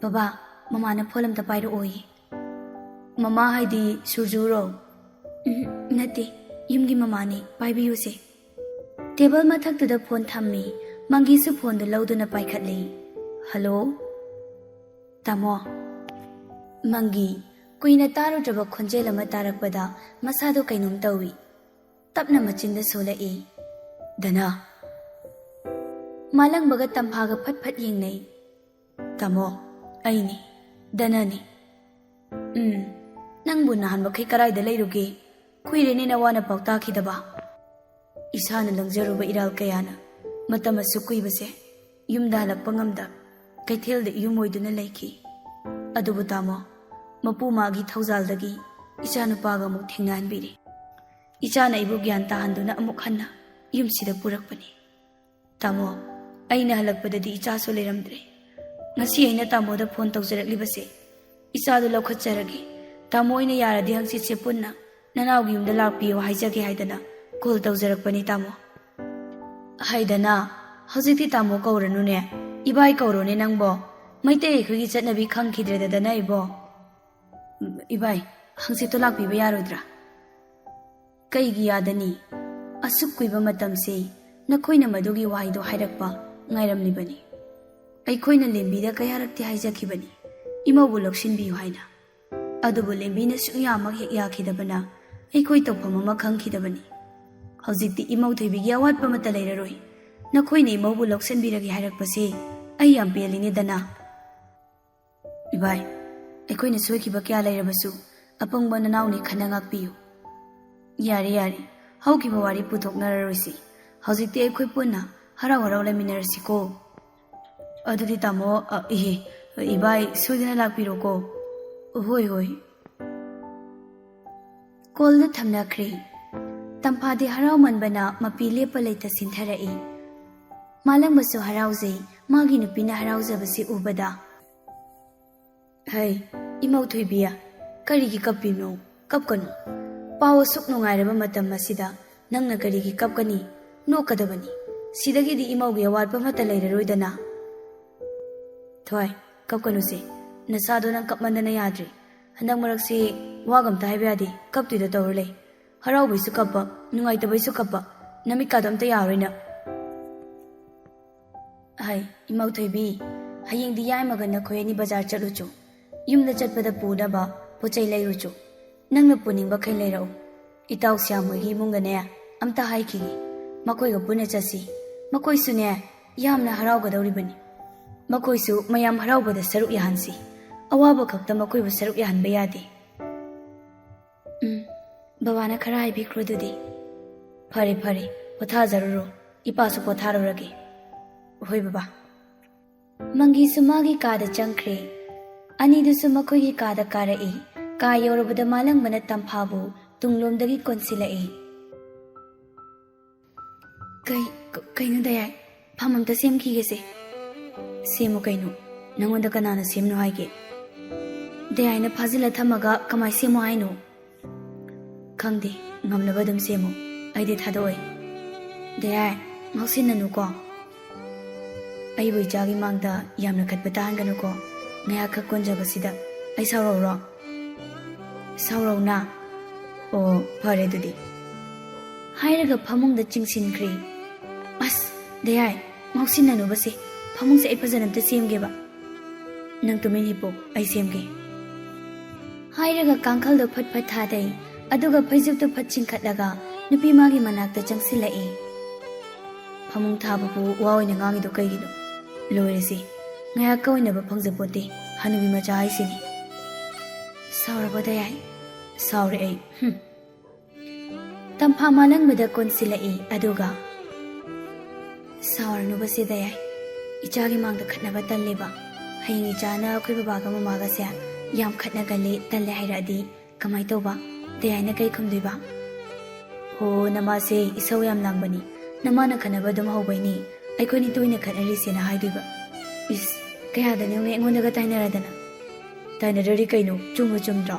"ꯕꯕꯥ, ꯃꯃꯥꯅ ꯐꯣꯟ ꯑꯝꯇ ꯄꯥꯏꯔꯛꯑꯣꯌꯦ꯫" "ꯃꯃꯥ ꯍꯥꯏꯗꯤ ꯁꯨꯔꯖꯨꯔꯣ?" "ꯎꯝ, ꯅꯠꯇꯦ, ꯌꯨꯝꯒꯤ ꯃꯃꯥꯅꯤ, ꯄꯥꯏꯕꯤꯌꯨꯁꯦ꯫" ꯇꯦꯕꯜ ꯃꯊꯛꯇꯨꯗ ꯐꯣꯟ ꯊꯝꯃꯤ꯫ ꯃꯪꯒꯤꯁꯨ ꯐꯣꯟꯗꯨ ꯂꯧꯗꯨꯅ ꯄꯥꯏꯈꯠꯂꯤ꯫ "ꯍꯜꯂꯣ?" "ꯇꯥꯃꯣ꯫" ꯃꯪꯒꯤ ꯀꯨꯏꯅ ꯇꯥꯔꯨꯗ꯭ꯔꯕ ꯈꯣꯟꯖꯦꯜ ꯑꯃ ꯇꯥꯔꯛꯄꯗ ꯃꯁꯥꯗꯣ ꯀꯩꯅꯣꯝ ꯇꯧꯏ꯫ ꯇꯞꯅ ꯃꯆꯤꯟꯗ ꯁꯣꯜꯂꯛꯏ꯫ "ꯗꯅ꯫" ꯃꯥꯂꯪꯕꯒ ꯇꯝꯐꯥꯒ ꯐꯠ ꯐꯠ ꯌꯦꯡꯅꯩ꯫ "ꯇꯥꯃꯣ, ꯑꯩꯅꯤ, ꯗꯅꯅꯤ꯫" "ꯎꯝ, ꯅꯪꯕꯨ ꯅꯍꯥꯟ ꯃꯈꯩ ꯀꯔꯥꯏꯗ ꯂꯩꯔꯨꯒꯦ? ꯀꯨꯏꯔꯦꯅꯦ ꯅꯋꯥ ꯅꯄꯥꯎ ꯇꯥꯈꯤꯗꯕ꯫" "ꯏꯁꯥꯅ ꯂꯪꯖꯔꯨꯕ ꯏꯔꯥꯜ ꯀꯌꯥꯅ ꯃꯇꯝ ꯑꯁꯨꯛ ꯀꯨꯏꯕꯁꯦ ꯌꯨꯝꯗ ꯍꯜꯂꯛꯄ ꯉꯝꯗ ꯀꯩꯊꯦꯜꯗ ꯌꯨꯝ ꯑꯣꯏꯗꯨꯅ ꯂꯩꯈꯤ꯫ ꯑꯗꯨꯕꯨ ꯇꯥꯃꯣ, ꯃꯄꯨ ꯃꯥꯒꯤ ꯊꯧꯖꯥꯜꯗꯒꯤ ꯏꯆꯥꯅꯨꯄꯥꯒ ꯑꯃꯨꯛ ꯊꯦꯡꯅꯍꯟꯕꯤꯔꯦ꯫ ꯏꯆꯥꯅ ꯑꯩꯕꯨ ꯒ꯭ꯌꯥꯟ ꯇꯥꯍꯟꯗꯨꯅ ꯑꯃꯨꯛ ꯍꯟꯅ ꯌꯨꯝꯁꯤꯗ ꯄꯨꯔꯛꯄꯅꯤ꯫ ꯇꯥꯃꯣ, ꯑꯩꯅ ꯍꯜꯂꯛꯄꯗꯗꯤ ꯏꯆꯥꯁꯨ ꯂꯩꯔꯝꯗ꯭ꯔꯦ꯫ ꯉꯁꯤ ꯑꯩꯅ ꯇꯥꯃꯣꯗ ꯐꯣꯟ ꯇꯧꯖꯔꯛꯂꯤꯕꯁꯦ, ꯏꯆꯥꯗꯨ ꯂꯧꯈꯠꯆꯔꯒꯦ, ꯇꯥꯃꯣ ꯑꯩꯅ ꯌꯥꯔꯗꯤ ꯍꯪꯆꯤꯠꯁꯦ ꯄꯨꯟꯅ ꯅꯅꯥꯎꯒꯤ ꯌꯨꯝꯗ ꯂꯥꯛꯄꯤꯌꯨ ꯍꯥꯏꯖꯒꯦ ꯍꯥꯏꯗꯅ ꯀꯣꯜ ꯇꯧꯖꯔꯛꯄꯅꯤ ꯇꯥꯃꯣ꯫ ꯍꯥꯏꯗꯅ, ꯍꯧꯖꯤꯛꯇꯤ ꯇꯥꯃꯣ ꯀꯧꯔꯅꯨꯅꯦ, ꯏꯕꯥꯏ ꯀꯧꯔꯣꯅꯦ ꯅꯪꯕꯣ꯫ ꯃꯩꯇꯩ ꯑꯩꯈꯣꯏꯒꯤ ꯆꯠꯅꯕꯤ ꯈꯪꯈꯤꯗ꯭ꯔꯦꯗꯅ ꯏꯕꯣ꯫ ꯏꯕꯥꯏ, ꯍꯪꯆꯤꯠꯇꯣ ꯂꯥꯛꯄꯤꯕ ꯌꯥꯔꯣꯏꯗ꯭ꯔꯥ? ꯀꯩꯒꯤ ꯌꯥꯗꯅꯤ? ꯑꯁꯨꯛ ꯀꯨꯏꯕ ꯃꯇꯝꯁꯦ ꯅꯈꯣꯏꯅ ꯃꯗꯨꯒꯤ ꯋꯥꯍꯩꯗꯣ ꯍꯥꯏꯔꯛꯄ ꯉꯥꯏꯔꯝꯂꯤꯕꯅꯤ꯫ ꯑꯩꯈꯣꯏꯅ ꯂꯦꯝꯕꯤꯗ ꯀꯌꯥꯔꯛꯇꯤ ꯍꯥꯏꯖꯈꯤꯕꯅꯤ, ꯏꯃꯧꯕꯨ ꯂꯧꯁꯤꯟꯕꯤꯌꯨ ꯍꯥꯏꯅ꯫ ꯑꯗꯨꯕꯨ ꯂꯦꯝꯕꯤꯅ ꯁꯨꯡꯌꯥꯃꯛ ꯍꯦꯛ ꯌꯥꯈꯤꯗꯕꯅ ꯑꯩꯈꯣꯏ ꯇꯧꯐꯝ ꯑꯃ ꯈꯪꯈꯤꯗꯕꯅꯤ꯫ ꯍꯧꯖꯤꯛꯇꯤ ꯏꯃꯧ ꯊꯣꯏꯕꯤꯒꯤ ꯑꯋꯥꯠꯄ ꯑꯃꯠꯇ ꯂꯩꯔꯔꯣꯏ꯫ ꯅꯈꯣꯏꯅ ꯏꯃꯧꯕꯨ ꯂꯧꯁꯤꯟꯕꯤꯔꯒꯦ ꯍꯥꯏꯔꯛꯄꯁꯦ ꯑꯩ ꯌꯥꯝ ꯄꯦꯜꯂꯤꯅꯦꯗꯅ꯫ ꯏꯕꯥꯏ, ꯑꯩꯈꯣꯏꯅ ꯁꯣꯏꯈꯤꯕ ꯀꯌꯥ ꯂꯩꯔꯕꯁꯨ ꯑꯄꯪꯕ ꯅꯅꯥꯎꯅꯤ ꯈꯟꯅ ꯉꯥꯛꯄꯤꯌꯨ꯫ ꯌꯥꯔꯦ, ꯌꯥꯔꯦ, ꯍꯧꯈꯤꯕ ꯋꯥꯔꯤ ꯄꯨꯊꯣꯛꯅꯔꯔꯣꯏꯁꯤ꯫ ꯍꯧꯖꯤꯛꯇꯤ ꯑꯩꯈꯣꯏ ꯄꯨꯟꯅ ꯍꯔꯥꯎ ꯍꯔꯥꯎ ꯂꯩꯃꯤꯟꯅꯔꯁꯤꯀꯣ꯫ ꯑꯗꯨꯗꯤ ꯇꯥꯃꯣ, ꯑ, ꯏꯍꯦ, ꯏꯕꯥꯏ ꯁꯣꯏꯗꯅ ꯂꯥꯛꯄꯤꯔꯣꯀꯣ꯫ ꯍꯣꯏ, ꯍꯣꯏ꯫ ꯀꯣꯜꯗꯨ ꯊꯝꯅꯈ꯭ꯔꯦ꯫ ꯇꯝꯐꯥꯗꯤ ꯍꯔꯥꯎꯃꯟꯕꯅ ꯃꯄꯤ ꯂꯦꯞꯄ ꯂꯩꯇ ꯁꯤꯟꯊꯔꯛꯏ꯫ ꯃꯥꯂꯪꯕꯁꯨ ꯍꯔꯥꯎꯖꯩ, ꯃꯥꯒꯤ ꯅꯨꯄꯤꯅ ꯍꯔꯥꯎꯖꯕꯁꯤ ꯎꯕꯗ꯫ ꯍꯩ, ꯏꯃꯧ ꯊꯣꯏꯕꯤ, ꯀꯔꯤꯒꯤ ꯀꯞꯄꯤꯅꯣ? ꯀꯞꯀꯅꯨ꯫ ꯄꯥꯎ ꯑꯁꯨꯛ ꯅꯨꯡꯉꯥꯏꯔꯕ ꯃꯇꯝ ꯑꯁꯤꯗ ꯅꯪꯅ ꯀꯔꯤꯒꯤ ꯀꯞꯀꯅꯤ? ꯅꯣꯛꯀꯗꯕꯅꯤ꯫ ꯁꯤꯗꯒꯤꯗꯤ ꯏꯃꯧꯒꯤ ꯑꯋꯥꯠꯄ ꯑꯃꯠꯇ ꯂꯩꯔꯔꯣꯏꯗꯅ꯫ ꯊꯣꯏ, ꯀꯞꯀꯅꯨꯁꯦ꯫ ꯅꯁꯥꯗꯣ ꯅꯪ ꯀꯞꯃꯟꯗꯅ ꯌꯥꯗ꯭ꯔꯦ꯫ ꯍꯟꯗꯛ ꯃꯔꯛꯁꯤ ꯋꯥꯒ ꯑꯝꯇ ꯍꯥꯏꯕ ꯌꯥꯗꯦ꯫ ꯀꯞꯇꯣꯏꯗ ꯇꯧꯔ ꯂꯩ꯫ ꯍꯔꯥꯎꯕꯩꯁꯨ ꯀꯞꯄ, ꯅꯨꯡꯉꯥꯏꯇꯕꯩꯁꯨ ꯀꯞꯄ꯫ ꯅꯃꯤꯠꯀꯥꯗꯣ ꯑꯝꯇ ꯌꯥꯔꯣꯏ ꯅꯪ꯫ ꯍꯥꯏ, ꯏꯃꯧ ꯊꯣꯏꯕꯤ, ꯍꯌꯦꯡꯗꯤ ꯌꯥꯏꯃꯒ ꯅꯈꯣꯏ ꯑꯅꯤ ꯕꯖꯥꯔ ꯆꯠꯂꯨꯆꯣ꯫ ꯌꯨꯝꯗ ꯆꯠꯄꯗ ꯄꯨꯅꯕ ꯄꯣꯠ ꯆꯩ ꯂꯩꯔꯨꯆꯣ꯫ ꯅꯪꯅ ꯄꯨꯅꯤꯡꯕꯈꯩ ꯂꯩꯔꯛꯎ꯫ ꯏꯇꯥꯎ ꯁ꯭ꯌꯥꯝ ꯍꯣꯏꯒꯤ ꯏꯃꯨꯡꯗꯅꯦ, ꯑꯝꯇ ꯍꯥꯏꯈꯤꯒꯦ꯫ ꯃꯈꯣꯏꯒ ꯄꯨꯟꯅ ꯆꯠꯁꯤ꯫ ꯃꯈꯣꯏꯁꯨꯅꯦ, ꯌꯥꯝꯅ ꯍꯔꯥꯎꯒꯗꯧꯔꯤꯕꯅꯤ꯫ ꯃꯈꯣꯏꯁꯨ ꯃꯌꯥꯝ ꯍꯔꯥꯎꯕꯗ ꯁꯔꯨꯛ ꯌꯥꯍꯟꯁꯤ꯫ ꯑꯋꯥꯕ ꯈꯛꯇ ꯃꯈꯣꯏꯕꯨ ꯁꯔꯨꯛ ꯌꯥꯍꯟꯕ ꯌꯥꯗꯦ꯫ ꯎꯝ, ꯕꯕꯥꯅ ꯈꯔ ꯍꯥꯏꯕꯤꯈ꯭ꯔꯣ ꯑꯗꯨꯗꯤ꯫ ꯐꯔꯦ, ꯐꯔꯦ, ꯄꯣꯊꯥꯖꯔꯨꯔꯣ꯫ ꯏꯄꯥꯁꯨ ꯄꯣꯊꯥꯔꯨꯔꯒꯦ꯫ ꯍꯣꯏ ꯕꯕꯥ꯫ ꯃꯪꯒꯤꯁꯨ ꯃꯥꯒꯤ ꯀꯥꯗ ꯆꯪꯈ꯭ꯔꯦ꯫ ꯑꯅꯤꯗꯨꯁꯨ ꯃꯈꯣꯏꯒꯤ ꯀꯥꯗ ꯀꯥꯔꯛꯏ꯫ ꯀꯥ ꯌꯧꯔꯕꯗ ꯃꯥꯂꯪꯕꯅ ꯇꯝꯐꯥꯕꯨ ꯇꯨꯡꯂꯣꯝꯗꯒꯤ ꯀꯣꯟꯁꯤꯜꯂꯛꯏ꯫ "ꯀꯩ, ꯀ-, ꯀꯩꯅꯣ ꯗꯌꯥꯏ? ꯐꯝ ꯑꯝꯇ ꯁꯦꯝꯈꯤꯒꯦꯁꯦ꯫" "ꯁꯦꯝꯃꯨ ꯀꯩꯅꯣ? ꯅꯪꯉꯣꯟꯗ ꯀꯅꯥꯅ ꯁꯦꯝꯅꯨ ꯍꯥꯏꯒꯦ?" "ꯗꯌꯥꯏꯅ ꯐꯥꯖꯤꯜꯂ ꯊꯝꯃꯒ ꯀꯃꯥꯏ ꯁꯦꯝꯃꯣ ꯍꯥꯏꯅꯣ?" "ꯈꯪꯗꯦ, ꯉꯝꯅꯕ ꯑꯗꯨꯝ ꯁꯦꯝꯃꯨ, ꯑꯩꯗꯤ ꯊꯥꯗꯣꯛꯑꯣꯏ꯫" "ꯗꯌꯥꯏ, ꯉꯥꯎꯁꯤꯟꯅꯅꯨꯀꯣ꯫ ꯑꯩꯕꯨ ꯏꯆꯥꯒꯤ ꯃꯥꯡꯗ ꯌꯥꯝꯅ ꯈꯠꯄ ꯇꯥꯍꯟꯒꯅꯨꯀꯣ꯫ ꯉꯥꯏꯍꯥꯛꯈꯛ ꯀꯣꯟꯖꯕꯁꯤꯗ ꯑꯩ ꯁꯥꯎꯔꯧꯔꯣ?" "ꯁꯥꯎꯔꯧꯅ? ꯑꯣ, ꯐꯔꯦ ꯑꯗꯨꯗꯤ꯫" ꯍꯥꯏꯔꯒ ꯐꯃꯨꯡꯗ ꯆꯤꯡꯁꯤꯟꯈ꯭ꯔꯦ꯫ "ꯑꯁ, ꯗꯌꯥꯏ, ꯉꯥꯎꯁꯤꯟꯅꯅꯨꯕꯁꯦ꯫ ꯐꯃꯨꯡꯁꯦ ꯑꯩ ꯐꯖꯅ ꯑꯝꯇ ꯁꯦꯝꯒꯦꯕ꯫ ꯅꯪ ꯇꯨꯃꯤꯟ ꯍꯤꯞꯄꯣ, ꯑꯩ ꯁꯦꯝꯒꯦ꯫" ꯍꯥꯏꯔꯒ ꯀꯥꯡꯈꯜꯗꯣ ꯐꯠ ꯐꯠ ꯊꯥꯗꯩ꯫ ꯑꯗꯨꯒ ꯐꯩꯖꯨꯞꯇꯨ ꯐꯠ ꯆꯤꯡꯈꯠꯂꯒ ꯅꯨꯄꯤ ꯃꯥꯒꯤ ꯃꯅꯥꯛꯇ ꯆꯪꯁꯤꯜꯂꯛꯏ꯫ "ꯐꯃꯨꯡ ꯊꯥꯕꯕꯨ ꯋꯥ ꯑꯣꯏꯅ ꯉꯥꯡꯉꯤꯗꯣ ꯀꯩꯒꯤꯅꯣ? ꯂꯣꯏꯔꯦꯁꯦ꯫ ꯉꯥꯏꯍꯥꯛꯀ ꯑꯣꯏꯅꯕ ꯐꯪꯖꯄꯣꯠꯇꯦ, ꯍꯅꯨꯕꯤ ꯃꯆꯥ ꯍꯥꯏꯁꯤꯅꯤ꯫" "ꯁꯥꯎꯔꯕꯣ ꯗꯌꯥꯏ?" "ꯁꯥꯎꯔꯦ ꯑꯩ꯫ ꯍꯨꯝ꯫" ꯇꯝꯐꯥ ꯃꯥꯂꯪꯕꯗ ꯀꯣꯟꯁꯤꯜꯂꯛꯏ, ꯑꯗꯨꯒ, "ꯁꯥꯎꯔꯅꯨꯕꯁꯦ ꯗꯌꯥꯏ, ꯏꯆꯥꯒꯤ ꯃꯥꯡꯗ ꯈꯠꯅꯕ ꯇꯜꯂꯦꯕ꯫ ꯍꯌꯦꯡ ꯏꯆꯥꯅ ꯑꯩꯈꯣꯏ ꯕꯕꯥꯒ ꯃꯃꯥꯒꯁꯦ ꯌꯥꯝ ꯈꯠꯅꯒꯜꯂꯦ, ꯇꯜꯂꯦ ꯍꯥꯏꯔꯛꯑꯗꯤ ꯀꯃꯥꯏ ꯇꯧꯕ? ꯗꯌꯥꯏꯅ ꯀꯩ ꯈꯨꯝꯗꯣꯏꯕ?" "ꯍꯣ, ꯅꯃꯥꯁꯦ ꯏꯁꯧ ꯌꯥꯝ ꯂꯥꯡꯕꯅꯤ, ꯅꯃꯥꯅ ꯈꯠꯅꯕ ꯑꯗꯨꯝ ꯍꯧꯕꯩꯅꯤ ꯑꯩꯈꯣꯏꯅꯤ ꯇꯣꯏꯅ ꯈꯠꯅꯔꯤꯁꯦꯅ ꯍꯥꯏꯗꯣꯏꯕ꯫" "ꯏꯁ, ꯀꯌꯥꯗꯅꯣꯅꯦ ꯑꯩꯉꯣꯟꯗꯒ ꯇꯥꯏꯅꯔꯗꯅ?" "ꯇꯥꯏꯅꯗ꯭ꯔꯗꯤ ꯀꯩꯅꯣ, ꯆꯨꯝꯕꯨ ꯆꯨꯝꯗ꯭ꯔꯣ?"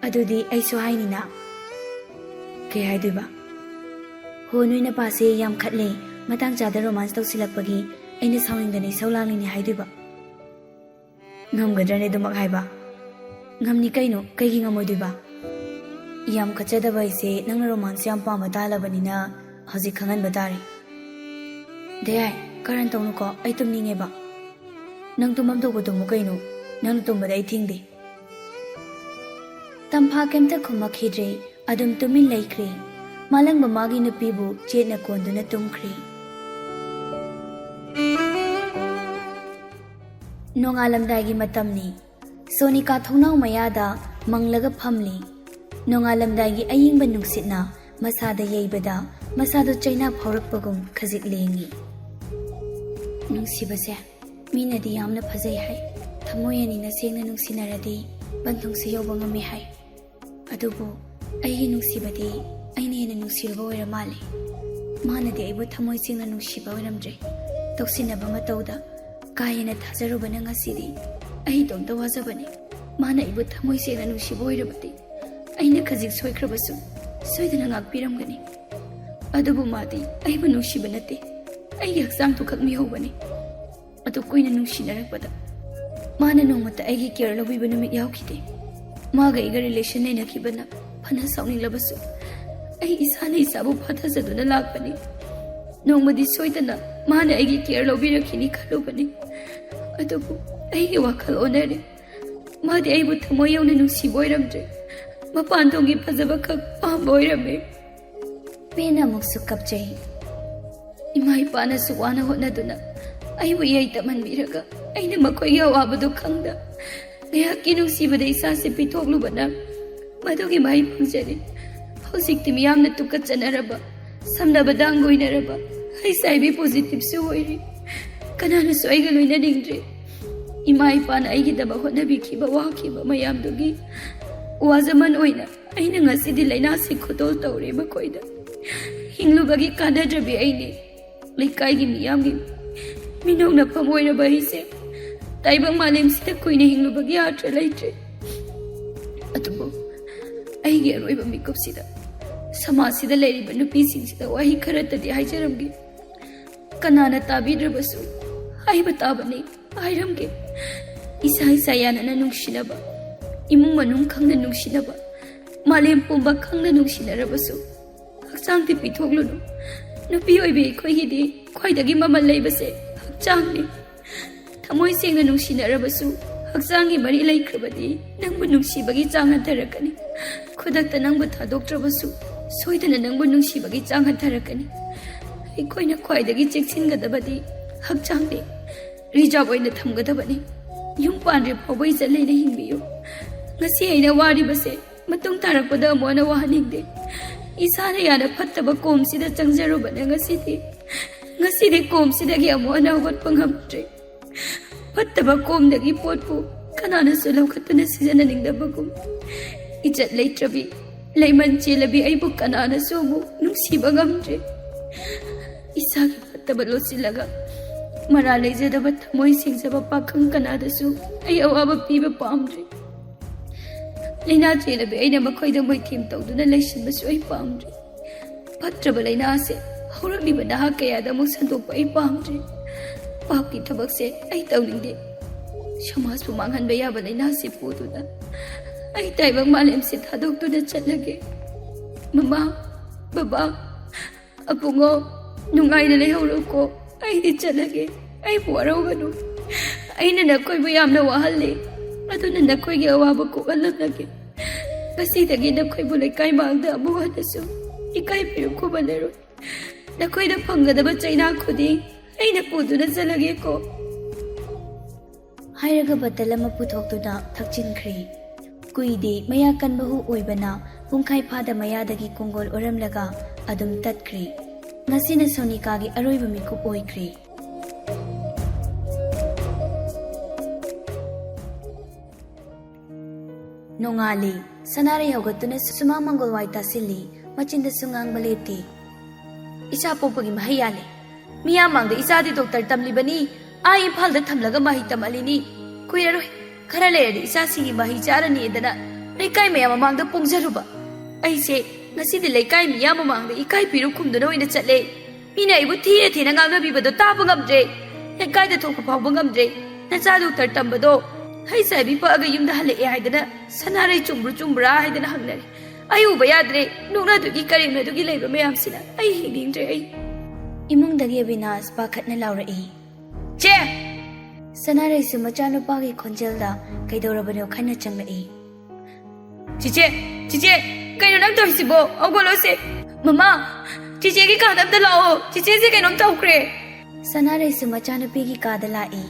"ꯑꯗꯨꯗꯤ ꯑꯩꯁꯨ ꯍꯥꯏꯅꯤꯅ꯫" "ꯀꯩ ꯍꯥꯏꯗꯣꯏꯕ?" "ꯍꯣ, ꯅꯣꯏ ꯅꯄꯥꯁꯦ ꯌꯥꯝ ꯈꯠꯂꯦ, ꯃꯇꯥꯡ ꯆꯥꯗ ꯔꯣꯃꯥꯟꯁ ꯇꯧꯁꯤꯜꯂꯛꯄꯒꯤ ꯑꯩꯅ ꯁꯥꯎꯅꯤꯡꯗꯅ ꯏꯁꯧ ꯂꯥꯡꯂꯤꯅꯦ ꯍꯥꯏꯗꯣꯏꯕ꯫" "ꯉꯝꯒꯗ꯭ꯔꯅꯦ ꯑꯗꯨꯃꯛ ꯍꯥꯏꯕ?" "ꯉꯝꯅꯤ ꯀꯩꯅꯣ, ꯀꯩꯒꯤ ꯉꯝꯃꯣꯏꯗꯣꯏꯕ? ꯌꯥꯝ ꯈꯠꯆꯗꯕ ꯑꯩꯁꯦ ꯅꯪꯅ ꯔꯣꯃꯥꯟꯁ ꯌꯥꯝ ꯄꯥꯝꯕ ꯇꯥꯍꯜꯂꯕꯅꯤꯅ ꯍꯧꯖꯤꯛ ꯈꯪꯍꯟꯕ ꯇꯥꯔꯦ꯫" "ꯗꯌꯥꯏ, ꯀꯔꯟ ꯇꯧꯅꯨꯀꯣ, ꯑꯩ ꯇꯨꯝꯅꯤꯡꯉꯦꯕ꯫" "ꯅꯪ ꯇꯨꯝꯐꯝ ꯊꯣꯛꯄ ꯇꯨꯝꯃꯨ ꯀꯩꯅꯣ, ꯅꯪꯅ ꯇꯨꯝꯕꯗ ꯑꯩ ꯊꯤꯡꯗꯦ꯫" ꯇꯝꯐꯥ ꯀꯩꯝꯇ ꯈꯨꯝꯃꯛꯈꯤꯗ꯭ꯔꯦ, ꯑꯗꯨꯝ ꯇꯨꯃꯤꯟ ꯂꯩꯈ꯭ꯔꯦ꯫ ꯃꯥꯂꯪꯕ ꯃꯥꯒꯤ ꯅꯨꯄꯤꯕꯨ ꯆꯦꯠꯅ ꯀꯣꯟꯗꯨꯅ ꯇꯨꯝꯈ꯭ꯔꯦ꯫ ꯅꯣꯡꯉꯥꯜꯂꯝꯗꯥꯏꯒꯤ ꯃꯇꯝꯅꯤ꯫ ꯁꯣꯅꯤꯀꯥ ꯊꯣꯡꯅꯥꯎ ꯃꯌꯥꯗ ꯃꯪꯂꯒ ꯐꯝꯂꯤ꯫ ꯅꯣꯡꯉꯥꯜꯂꯝꯗꯥꯏꯒꯤ ꯑꯌꯤꯡꯕ ꯅꯨꯡꯁꯤꯠꯅ ꯃꯁꯥꯗ ꯌꯩꯕꯗ ꯃꯁꯥꯗꯨ ꯆꯩꯅꯥ ꯐꯥꯎꯔꯛꯄꯒꯨꯝ ꯈꯖꯤꯛ ꯂꯦꯡꯏ꯫ ꯅꯨꯡꯁꯤꯕꯁꯦ ꯃꯤꯅꯗꯤ ꯌꯥꯝꯅ ꯐꯖꯩ ꯍꯥꯏ, ꯊꯃꯣꯏ ꯑꯅꯤꯅ ꯁꯦꯡꯅ ꯅꯨꯡꯁꯤꯅꯔꯗꯤ ꯄꯟꯊꯨꯡꯁꯨ ꯌꯧꯕ ꯉꯝꯃꯤ ꯍꯥꯏ꯫ ꯑꯗꯨꯕꯨ ꯑꯩꯒꯤ ꯅꯨꯡꯁꯤꯕꯗꯤ ꯑꯩꯅ ꯍꯦꯟꯅ ꯅꯨꯡꯁꯤꯔꯨꯕ ꯑꯣꯏꯔ ꯃꯥꯜꯂꯦ꯫ ꯃꯥꯅꯗꯤ ꯑꯩꯕꯨ ꯊꯃꯣꯏ ꯁꯦꯡꯅ ꯅꯨꯡꯁꯤꯕ ꯑꯣꯏꯔꯝꯗ꯭ꯔꯦ꯫ ꯇꯧꯁꯤꯟꯅꯕ ꯃꯇꯧꯗ ꯀꯥ ꯍꯦꯟꯅ ꯊꯥꯖꯔꯨꯕꯅ ꯉꯁꯤꯗꯤ ꯑꯩ ꯏꯇꯣꯝꯇ ꯋꯥꯖꯕꯅꯦ꯫ ꯃꯥꯅ ꯑꯩꯕꯨ ꯊꯃꯣꯏ ꯁꯦꯡꯅ ꯅꯨꯡꯁꯤꯕ ꯑꯣꯏꯔꯕꯗꯤ ꯑꯩꯅ ꯈꯖꯤꯛ ꯁꯣꯏꯈ꯭ꯔꯕꯁꯨ ꯁꯣꯏꯗꯅ ꯉꯥꯛꯄꯤꯔꯝꯒꯅꯤ꯫ ꯑꯗꯨꯕꯨ ꯃꯥꯗꯤ ꯑꯩꯕꯨ ꯅꯨꯡꯁꯤꯕ ꯅꯠꯇꯦ, ꯑꯩꯒꯤ ꯍꯛꯆꯥꯡꯗꯨ ꯈꯛ ꯃꯤꯍꯧꯕꯅꯤ꯫ ꯑꯗꯨ ꯀꯨꯏꯅ ꯅꯨꯡꯁꯤꯅꯔꯛꯄꯗ ꯃꯥꯅ ꯅꯣꯡꯃꯇ ꯑꯩꯒꯤ ꯀꯦꯌꯔ ꯂꯧꯕꯤꯕ ꯅꯨꯃꯤꯠ ꯌꯥꯎꯈꯤꯗꯦ꯫ ꯃꯥꯒ ꯑꯩꯒ ꯔꯤꯂꯦꯁꯟ ꯂꯩꯅꯈꯤꯕꯅ ꯐꯅ ꯁꯥꯎꯅꯤꯡꯂꯕꯁꯨ ꯑꯩ ꯏꯁꯥꯅ ꯏꯁꯥꯕꯨ ꯐꯥꯊꯖꯗꯨꯅ ꯂꯥꯛꯄꯅꯤ꯫ ꯅꯣꯡꯃꯗꯤ ꯁꯣꯏꯗꯅ ꯃꯥꯅ ꯑꯩꯒꯤ ꯀꯦꯌꯔ ꯂꯧꯕꯤꯔꯛꯈꯤꯅꯤ ꯈꯜꯂꯨꯕꯅꯤ꯫ ꯑꯗꯨꯕꯨ ꯑꯩꯒꯤ ꯋꯥꯈꯜ ꯑꯣꯟꯅꯔꯦ꯫ ꯃꯥꯗꯤ ꯑꯩꯕꯨ ꯊꯃꯣꯏ ꯌꯧꯅ ꯅꯨꯡꯁꯤꯕ ꯑꯣꯏꯔꯝꯗ꯭ꯔꯦ, ꯃꯄꯥꯟ ꯊꯣꯡꯒꯤ ꯐꯖꯕ ꯈꯛ ꯄꯥꯝꯕ ꯑꯣꯏꯔꯝꯃꯦ꯫ ꯄꯦꯟꯅ ꯑꯃꯨꯛꯁꯨ ꯀꯞꯆꯩ꯫ ꯏꯃꯥ ꯏꯄꯥꯅꯁꯨ ꯋꯥꯅ ꯍꯣꯠꯅꯗꯨꯅ ꯑꯩꯕꯨ ꯏꯌꯩ ꯇꯝꯍꯟꯕꯤꯔꯒ ꯑꯩꯅ ꯃꯈꯣꯏꯒꯤ ꯑꯋꯥꯕꯗꯨ ꯈꯪꯗ ꯉꯥꯏꯍꯥꯛꯀꯤ ꯅꯨꯡꯁꯤꯕꯗ ꯏꯁꯥꯁꯦ ꯄꯤꯊꯣꯛꯂꯨꯕꯅ ꯃꯗꯨꯒꯤ ꯃꯍꯩ ꯐꯪꯖꯔꯤ꯫ ꯍꯧꯖꯤꯛꯇꯤ ꯃꯤꯌꯥꯝꯅ ꯇꯨꯀꯠꯆꯅꯔꯕ, ꯁꯝꯅꯕꯗ ꯍꯪꯒꯣꯏꯅꯔꯕ, ꯍꯩꯁ ꯑꯥꯏ ꯚꯤ ꯄꯣꯖꯤꯇꯤꯚꯁꯨ ꯑꯣꯏꯔꯤ꯫ ꯀꯅꯥꯅꯁꯨ ꯑꯩꯒ ꯂꯣꯏꯅꯅꯤꯡꯗ꯭ꯔꯦ꯫ ꯏꯃꯥ ꯏꯄꯥꯅ ꯑꯩꯒꯤꯗꯃꯛ ꯍꯣꯠꯅꯕꯤꯈꯤꯕ, ꯋꯥꯈꯤꯕ ꯃꯌꯥꯝꯗꯨꯒꯤ ꯋꯥꯖꯃꯟ ꯑꯣꯏꯅ ꯑꯩꯅ ꯉꯁꯤꯗꯤ ꯂꯥꯏꯅꯥꯁꯤ ꯈꯨꯗꯣꯜ ꯇꯧꯔꯦ ꯃꯈꯣꯏꯗ꯫ ꯍꯤꯡꯂꯨꯕꯒꯤ ꯀꯥꯟꯅꯗ꯭ꯔꯕꯤ ꯑꯩꯅꯦ꯫ ꯂꯩꯀꯥꯏꯒꯤ ꯃꯤꯌꯥꯝꯒꯤ ꯃꯤꯅꯣꯛꯅꯐꯝ ꯑꯣꯏꯔꯕ ꯑꯩꯁꯦ ꯇꯥꯏꯕꯪ ꯃꯥꯂꯦꯝꯁꯤꯗ ꯀꯨꯏꯅ ꯍꯤꯡꯂꯨꯕꯒꯤ ꯑꯥꯔꯊ ꯂꯩꯇ꯭ꯔꯦ꯫ ꯑꯗꯨꯕꯨ ꯑꯩꯒꯤ ꯑꯔꯣꯏꯕ ꯃꯤꯀꯨꯞꯁꯤꯗ ꯁꯃꯥꯖꯁꯤꯗ ꯂꯩꯔꯤꯕ ꯅꯨꯄꯤꯁꯤꯡꯁꯤꯗ ꯋꯥꯍꯩ ꯈꯔꯇꯗꯤ ꯍꯥꯏꯖꯔꯝꯒꯦ꯫ ꯀꯅꯥꯅ ꯇꯥꯕꯤꯗ꯭ꯔꯕꯁꯨ ꯍꯥꯏꯕ ꯇꯥꯕꯅꯤ꯫ ꯍꯥꯏꯔꯝꯒꯦ꯫ ꯏꯁꯥ ꯏꯁꯥ ꯌꯥꯅꯅ ꯅꯨꯡꯁꯤꯅꯕ, ꯏꯃꯨꯡ ꯃꯅꯨꯡ ꯈꯪꯅ ꯅꯨꯡꯁꯤꯅꯕ, ꯃꯥꯂꯦꯝ ꯄꯨꯝꯕ ꯈꯪꯅ ꯅꯨꯡꯁꯤꯅꯔꯕꯁꯨ ꯍꯛꯆꯥꯡꯗꯤ ꯄꯤꯊꯣꯛꯂꯨꯅꯨ꯫ ꯅꯨꯄꯤ ꯑꯣꯏꯕꯤ ꯑꯩꯈꯣꯏꯒꯤꯗꯤ ꯈ꯭ꯋꯥꯏꯗꯒꯤ ꯃꯃꯜ ꯂꯩꯕꯁꯦ ꯍꯛꯆꯥꯡꯅꯤ꯫ ꯊꯃꯣꯏ ꯁꯦꯡꯅ ꯅꯨꯡꯁꯤꯅꯔꯕꯁꯨ ꯍꯛꯆꯥꯡꯒꯤ ꯃꯔꯤ ꯂꯩꯈ꯭ꯔꯕꯗꯤ ꯅꯪꯕꯨ ꯅꯨꯡꯁꯤꯕꯒꯤ ꯆꯥꯡ ꯍꯟꯊꯔꯛꯀꯅꯤ꯫ ꯈꯨꯗꯛꯇ ꯅꯪꯕꯨ ꯊꯥꯗꯣꯛꯇ꯭ꯔꯕꯁꯨ ꯁꯣꯏꯗꯅ ꯅꯪꯕꯨ ꯅꯨꯡꯁꯤꯕꯒꯤ ꯆꯥꯡ ꯍꯟꯊꯔꯛꯀꯅꯤ꯫ ꯑꯩꯈꯣꯏꯅ ꯈ꯭ꯋꯥꯏꯗꯒꯤ ꯆꯦꯛꯁꯤꯟꯒꯗꯕꯗꯤ ꯍꯛꯆꯥꯡꯅꯤ꯫ ꯔꯤꯖꯥꯕ ꯑꯣꯏꯅ ꯊꯝꯒꯗꯕꯅꯤ꯫ ꯌꯨꯝ ꯄꯥꯟꯗ꯭ꯔꯤ ꯐꯥꯎꯕ ꯏꯖꯠ ꯂꯩꯅ ꯍꯤꯡꯕꯤꯌꯨ꯫ ꯉꯁꯤ ꯑꯩꯅ ꯋꯥꯔꯤꯕꯁꯦ ꯃꯇꯨꯡ ꯇꯥꯔꯛꯄꯗ ꯑꯃꯨꯛ ꯍꯟꯅ ꯋꯥꯍꯟꯅꯤꯡꯗꯦ꯫ ꯏꯁꯥꯅ ꯌꯥꯅ ꯐꯠꯇꯕ ꯀꯣꯝꯁꯤꯗ ꯆꯪꯖꯔꯨꯕꯅ ꯉꯁꯤꯗꯤ ꯉꯁꯤꯗꯤ ꯀꯣꯝꯁꯤꯗꯒꯤ ꯑꯃꯨꯛ ꯍꯟꯅ ꯍꯧꯒꯠꯄ ꯉꯝꯗ꯭ꯔꯦ꯫ ꯐꯠꯇꯕ ꯀꯣꯝꯗꯒꯤ ꯄꯣꯠꯄꯨ ꯀꯅꯥꯅꯁꯨ ꯂꯧꯈꯠꯇꯨꯅ ꯁꯤꯖꯤꯟꯅꯅꯤꯡꯗꯕꯒꯨꯝ, ꯏꯖꯠ ꯂꯩꯇ꯭ꯔꯕꯤ, ꯂꯩꯃꯟ ꯆꯦꯜꯂꯕꯤ ꯑꯩꯕꯨ ꯀꯅꯥꯅꯁꯨ ꯑꯃꯨꯛ ꯅꯨꯡꯁꯤꯕ ꯉꯝꯗ꯭ꯔꯦ꯫ ꯏꯁꯥꯒꯤ ꯐꯠꯇꯕ ꯂꯣꯠꯁꯤꯜꯂꯒ ꯃꯔꯥ ꯂꯩꯖꯗꯕ ꯊꯃꯣꯏ ꯁꯦꯡꯖꯕ ꯄꯥꯈꯪ ꯀꯅꯥꯗꯁꯨ ꯑꯩ ꯑꯋꯥꯕ ꯄꯤꯕ ꯄꯥꯝꯗ꯭ꯔꯦ꯫ ꯂꯥꯏꯅꯥ ꯆꯦꯜꯂꯕꯤ ꯑꯩꯅ ꯃꯈꯣꯏꯗ ꯃꯣꯏꯊꯦꯝ ꯇꯧꯗꯨꯅ ꯂꯩꯁꯤꯟꯕꯁꯨ ꯑꯩ ꯄꯥꯝꯗ꯭ꯔꯦ꯫ ꯐꯠꯇ꯭ꯔꯕ ꯂꯥꯏꯅꯥ ꯑꯁꯦ ꯍꯧꯔꯛꯂꯤꯕ ꯅꯍꯥ ꯀꯌꯥꯗ ꯑꯃꯨꯛ ꯁꯟꯗꯣꯛꯄ ꯑꯩ ꯄꯥꯝꯗ꯭ꯔꯦ꯫ ꯄꯥꯞꯀꯤ ꯊꯕꯛꯁꯦ ꯑꯩ ꯇꯧꯅꯤꯡꯗꯦ꯫ ꯁꯃꯥꯖꯄꯨ ꯃꯥꯡꯍꯟꯕ ꯌꯥꯕ ꯂꯥꯏꯅꯥꯁꯤ ꯄꯨꯗꯨꯅ ꯑꯩ ꯇꯥꯏꯕꯪ ꯃꯥꯂꯦꯝꯁꯤ ꯊꯥꯗꯣꯛꯇꯨꯅ ꯆꯠꯂꯒꯦ꯫ ꯃꯃꯥ, ꯕꯕꯥ, ꯑꯕꯨꯡꯉꯣ, ꯅꯨꯡꯉꯥꯏꯅ ꯂꯩꯍꯧꯔꯣꯀꯣ꯫ ꯑꯩꯗꯤ ꯆꯠꯂꯒꯦ꯫ ꯑꯩꯕꯨ ꯋꯥꯔꯧꯒꯅꯨ꯫ ꯑꯩꯅ ꯅꯈꯣꯏꯕꯨ ꯌꯥꯝꯅ ꯋꯥꯍꯜꯂꯦ, ꯑꯗꯨꯅ ꯅꯈꯣꯏꯒꯤ ꯑꯋꯥꯕ ꯀꯣꯛꯍꯜꯂꯝꯂꯒꯦ꯫ ꯉꯁꯤꯗꯒꯤ ꯅꯈꯣꯏꯕꯨ ꯂꯩꯀꯥꯏ ꯃꯥꯡꯗ ꯑꯃꯨꯛ ꯍꯟꯅꯁꯨ ꯏꯀꯥꯏ ꯄꯤꯔꯨ ꯈꯨꯝꯍꯜꯂꯔꯣꯏ꯫ ꯅꯈꯣꯏꯗ ꯐꯪꯒꯗꯕ ꯆꯩꯅꯥ ꯈꯨꯗꯤꯡ ꯑꯩꯅ ꯄꯨꯗꯨꯅ ꯆꯠꯂꯒꯦꯀꯣ꯫ ꯍꯥꯏꯔꯒ ꯕꯇꯜ ꯑꯃ ꯄꯨꯊꯣꯛꯇꯨꯅ ꯊꯛꯆꯤꯟꯈ꯭ꯔꯦ꯫ ꯀꯨꯏꯗꯦ, ꯃꯌꯥ ꯀꯟꯕ ꯍꯨ ꯑꯣꯏꯕꯅ ꯄꯨꯡꯈꯥꯏ ꯐꯥꯗ ꯃꯌꯥꯗꯒꯤ ꯀꯣꯡꯒꯣꯜ ꯑꯣꯔꯝꯂꯒ ꯑꯗꯨꯝ ꯇꯠꯈ꯭ꯔꯦ꯫ ꯉꯁꯤꯅ ꯁꯣꯅꯤꯀꯥꯒꯤ ꯑꯔꯣꯏꯕ ꯃꯤꯀꯨꯞ ꯑꯣꯏꯈ꯭ꯔꯦ꯫ ꯅꯣꯡꯉꯥꯜꯂꯦ꯫ ꯁꯅꯥꯔꯩ ꯍꯧꯒꯠꯇꯨꯅ ꯁꯨꯃꯥꯡ ꯃꯪꯒꯣꯜ ꯋꯥꯏ ꯇꯥꯁꯤꯜꯂꯤ꯫ ꯃꯆꯤꯟꯗꯁꯨ ꯉꯥꯡꯕ ꯂꯦꯞꯇꯦ꯫ "ꯏꯆꯥ ꯄꯣꯛꯄꯒꯤ ꯃꯍꯩ ꯌꯥꯜꯂꯦ꯫ ꯃꯤꯌꯥꯝ ꯃꯥꯡꯗ ꯏꯆꯥꯗꯤ ꯗꯣꯛꯇꯔ ꯇꯝꯂꯤꯕꯅꯤ꯫ ꯑꯥ ꯏꯝꯐꯥꯜꯗ ꯊꯝꯂꯒ ꯃꯍꯩ ꯇꯝꯍꯜꯂꯤꯅꯤ꯫ ꯀꯨꯏꯔꯔꯣꯏ꯫ ꯈꯔ ꯂꯩꯔꯗꯤ ꯏꯆꯥꯁꯤꯡꯒꯤ ꯃꯍꯩ ꯆꯥꯔꯅꯤꯗꯅ ꯂꯩꯀꯥꯏ ꯃꯌꯥꯝ ꯃꯃꯥꯡꯗ ꯄꯣꯡꯖꯔꯨꯕ꯫ ꯑꯩꯁꯦ ꯉꯁꯤꯗꯤ ꯂꯩꯀꯥꯏ ꯃꯤꯌꯥꯝ ꯃꯃꯥꯡꯗ ꯏꯀꯥꯏ ꯄꯤꯔꯨ ꯈꯨꯝꯗꯨꯅ ꯑꯣꯏꯅ ꯆꯠꯂꯦ꯫ ꯃꯤꯅ ꯑꯩꯕꯨ ꯊꯤꯅ ꯊꯤꯅ ꯉꯥꯡꯅꯕꯤꯕꯗꯣ ꯇꯥꯕ ꯉꯝꯗ꯭ꯔꯦ꯫ ꯂꯩꯀꯥꯏꯗ ꯊꯣꯛꯄ ꯐꯥꯎꯕ ꯉꯝꯗ꯭ꯔꯦ꯫ ꯅꯆꯥ ꯗꯣꯛꯇꯔ ꯇꯝꯕꯗꯣ ꯍꯩ ꯆꯥꯏꯕꯤ ꯄꯛꯑꯒ ꯌꯨꯝꯗ ꯍꯜꯂꯛꯑꯦ ꯍꯥꯏꯗꯅ ꯁꯅꯥꯔꯩ ꯆꯨꯝꯕ꯭ꯔꯨ ꯆꯨꯝꯕ꯭ꯔꯥ ꯍꯥꯏꯗꯅ ꯍꯪꯅꯔꯦ꯫ ꯑꯩ ꯎꯕ ꯌꯥꯗ꯭ꯔꯦ꯫ ꯅꯣꯛꯅꯗꯨꯒꯤ ꯀꯔꯦꯝꯅꯗꯨꯒꯤ ꯂꯩꯕ ꯃꯌꯥꯝꯁꯤꯅ ꯑꯩ ꯍꯤꯡꯅꯤꯡꯗ꯭ꯔꯦ ꯑꯩ꯫ ꯏꯃꯨꯡꯗꯒꯤ ꯑꯕꯤꯅꯥꯁ ꯄꯥꯈꯠꯅ ꯂꯥꯎꯔꯛꯏ꯫ "ꯆꯦ!" ꯁꯅꯥꯔꯩꯁꯨ ꯃꯆꯥꯅꯨꯄꯥꯒꯤ ꯈꯣꯟꯖꯦꯜꯗ ꯀꯩꯗꯧꯔꯕꯅꯣ ꯈꯟꯅ ꯆꯪꯂꯛꯏ꯫ "ꯆꯤꯆꯦ, ꯆꯤꯆꯦ, ꯀꯩꯅꯣ ꯅꯪ ꯇꯧꯔꯤꯁꯤꯕꯣ? ꯍꯧꯒꯠꯂꯣꯁꯦ꯫ ꯃꯃꯥ, ꯆꯤꯆꯦꯒꯤ ꯀꯥꯗ ꯑꯝꯇ ꯂꯥꯛꯑꯣ꯫ ꯆꯤꯆꯦꯁꯦ ꯀꯩꯅꯣꯝ ꯇꯧꯈ꯭ꯔꯦ꯫" ꯁꯅꯥꯔꯩꯁꯨ ꯃꯆꯥꯅꯨꯄꯤꯒꯤ ꯀꯥꯗ ꯂꯥꯛꯏ꯫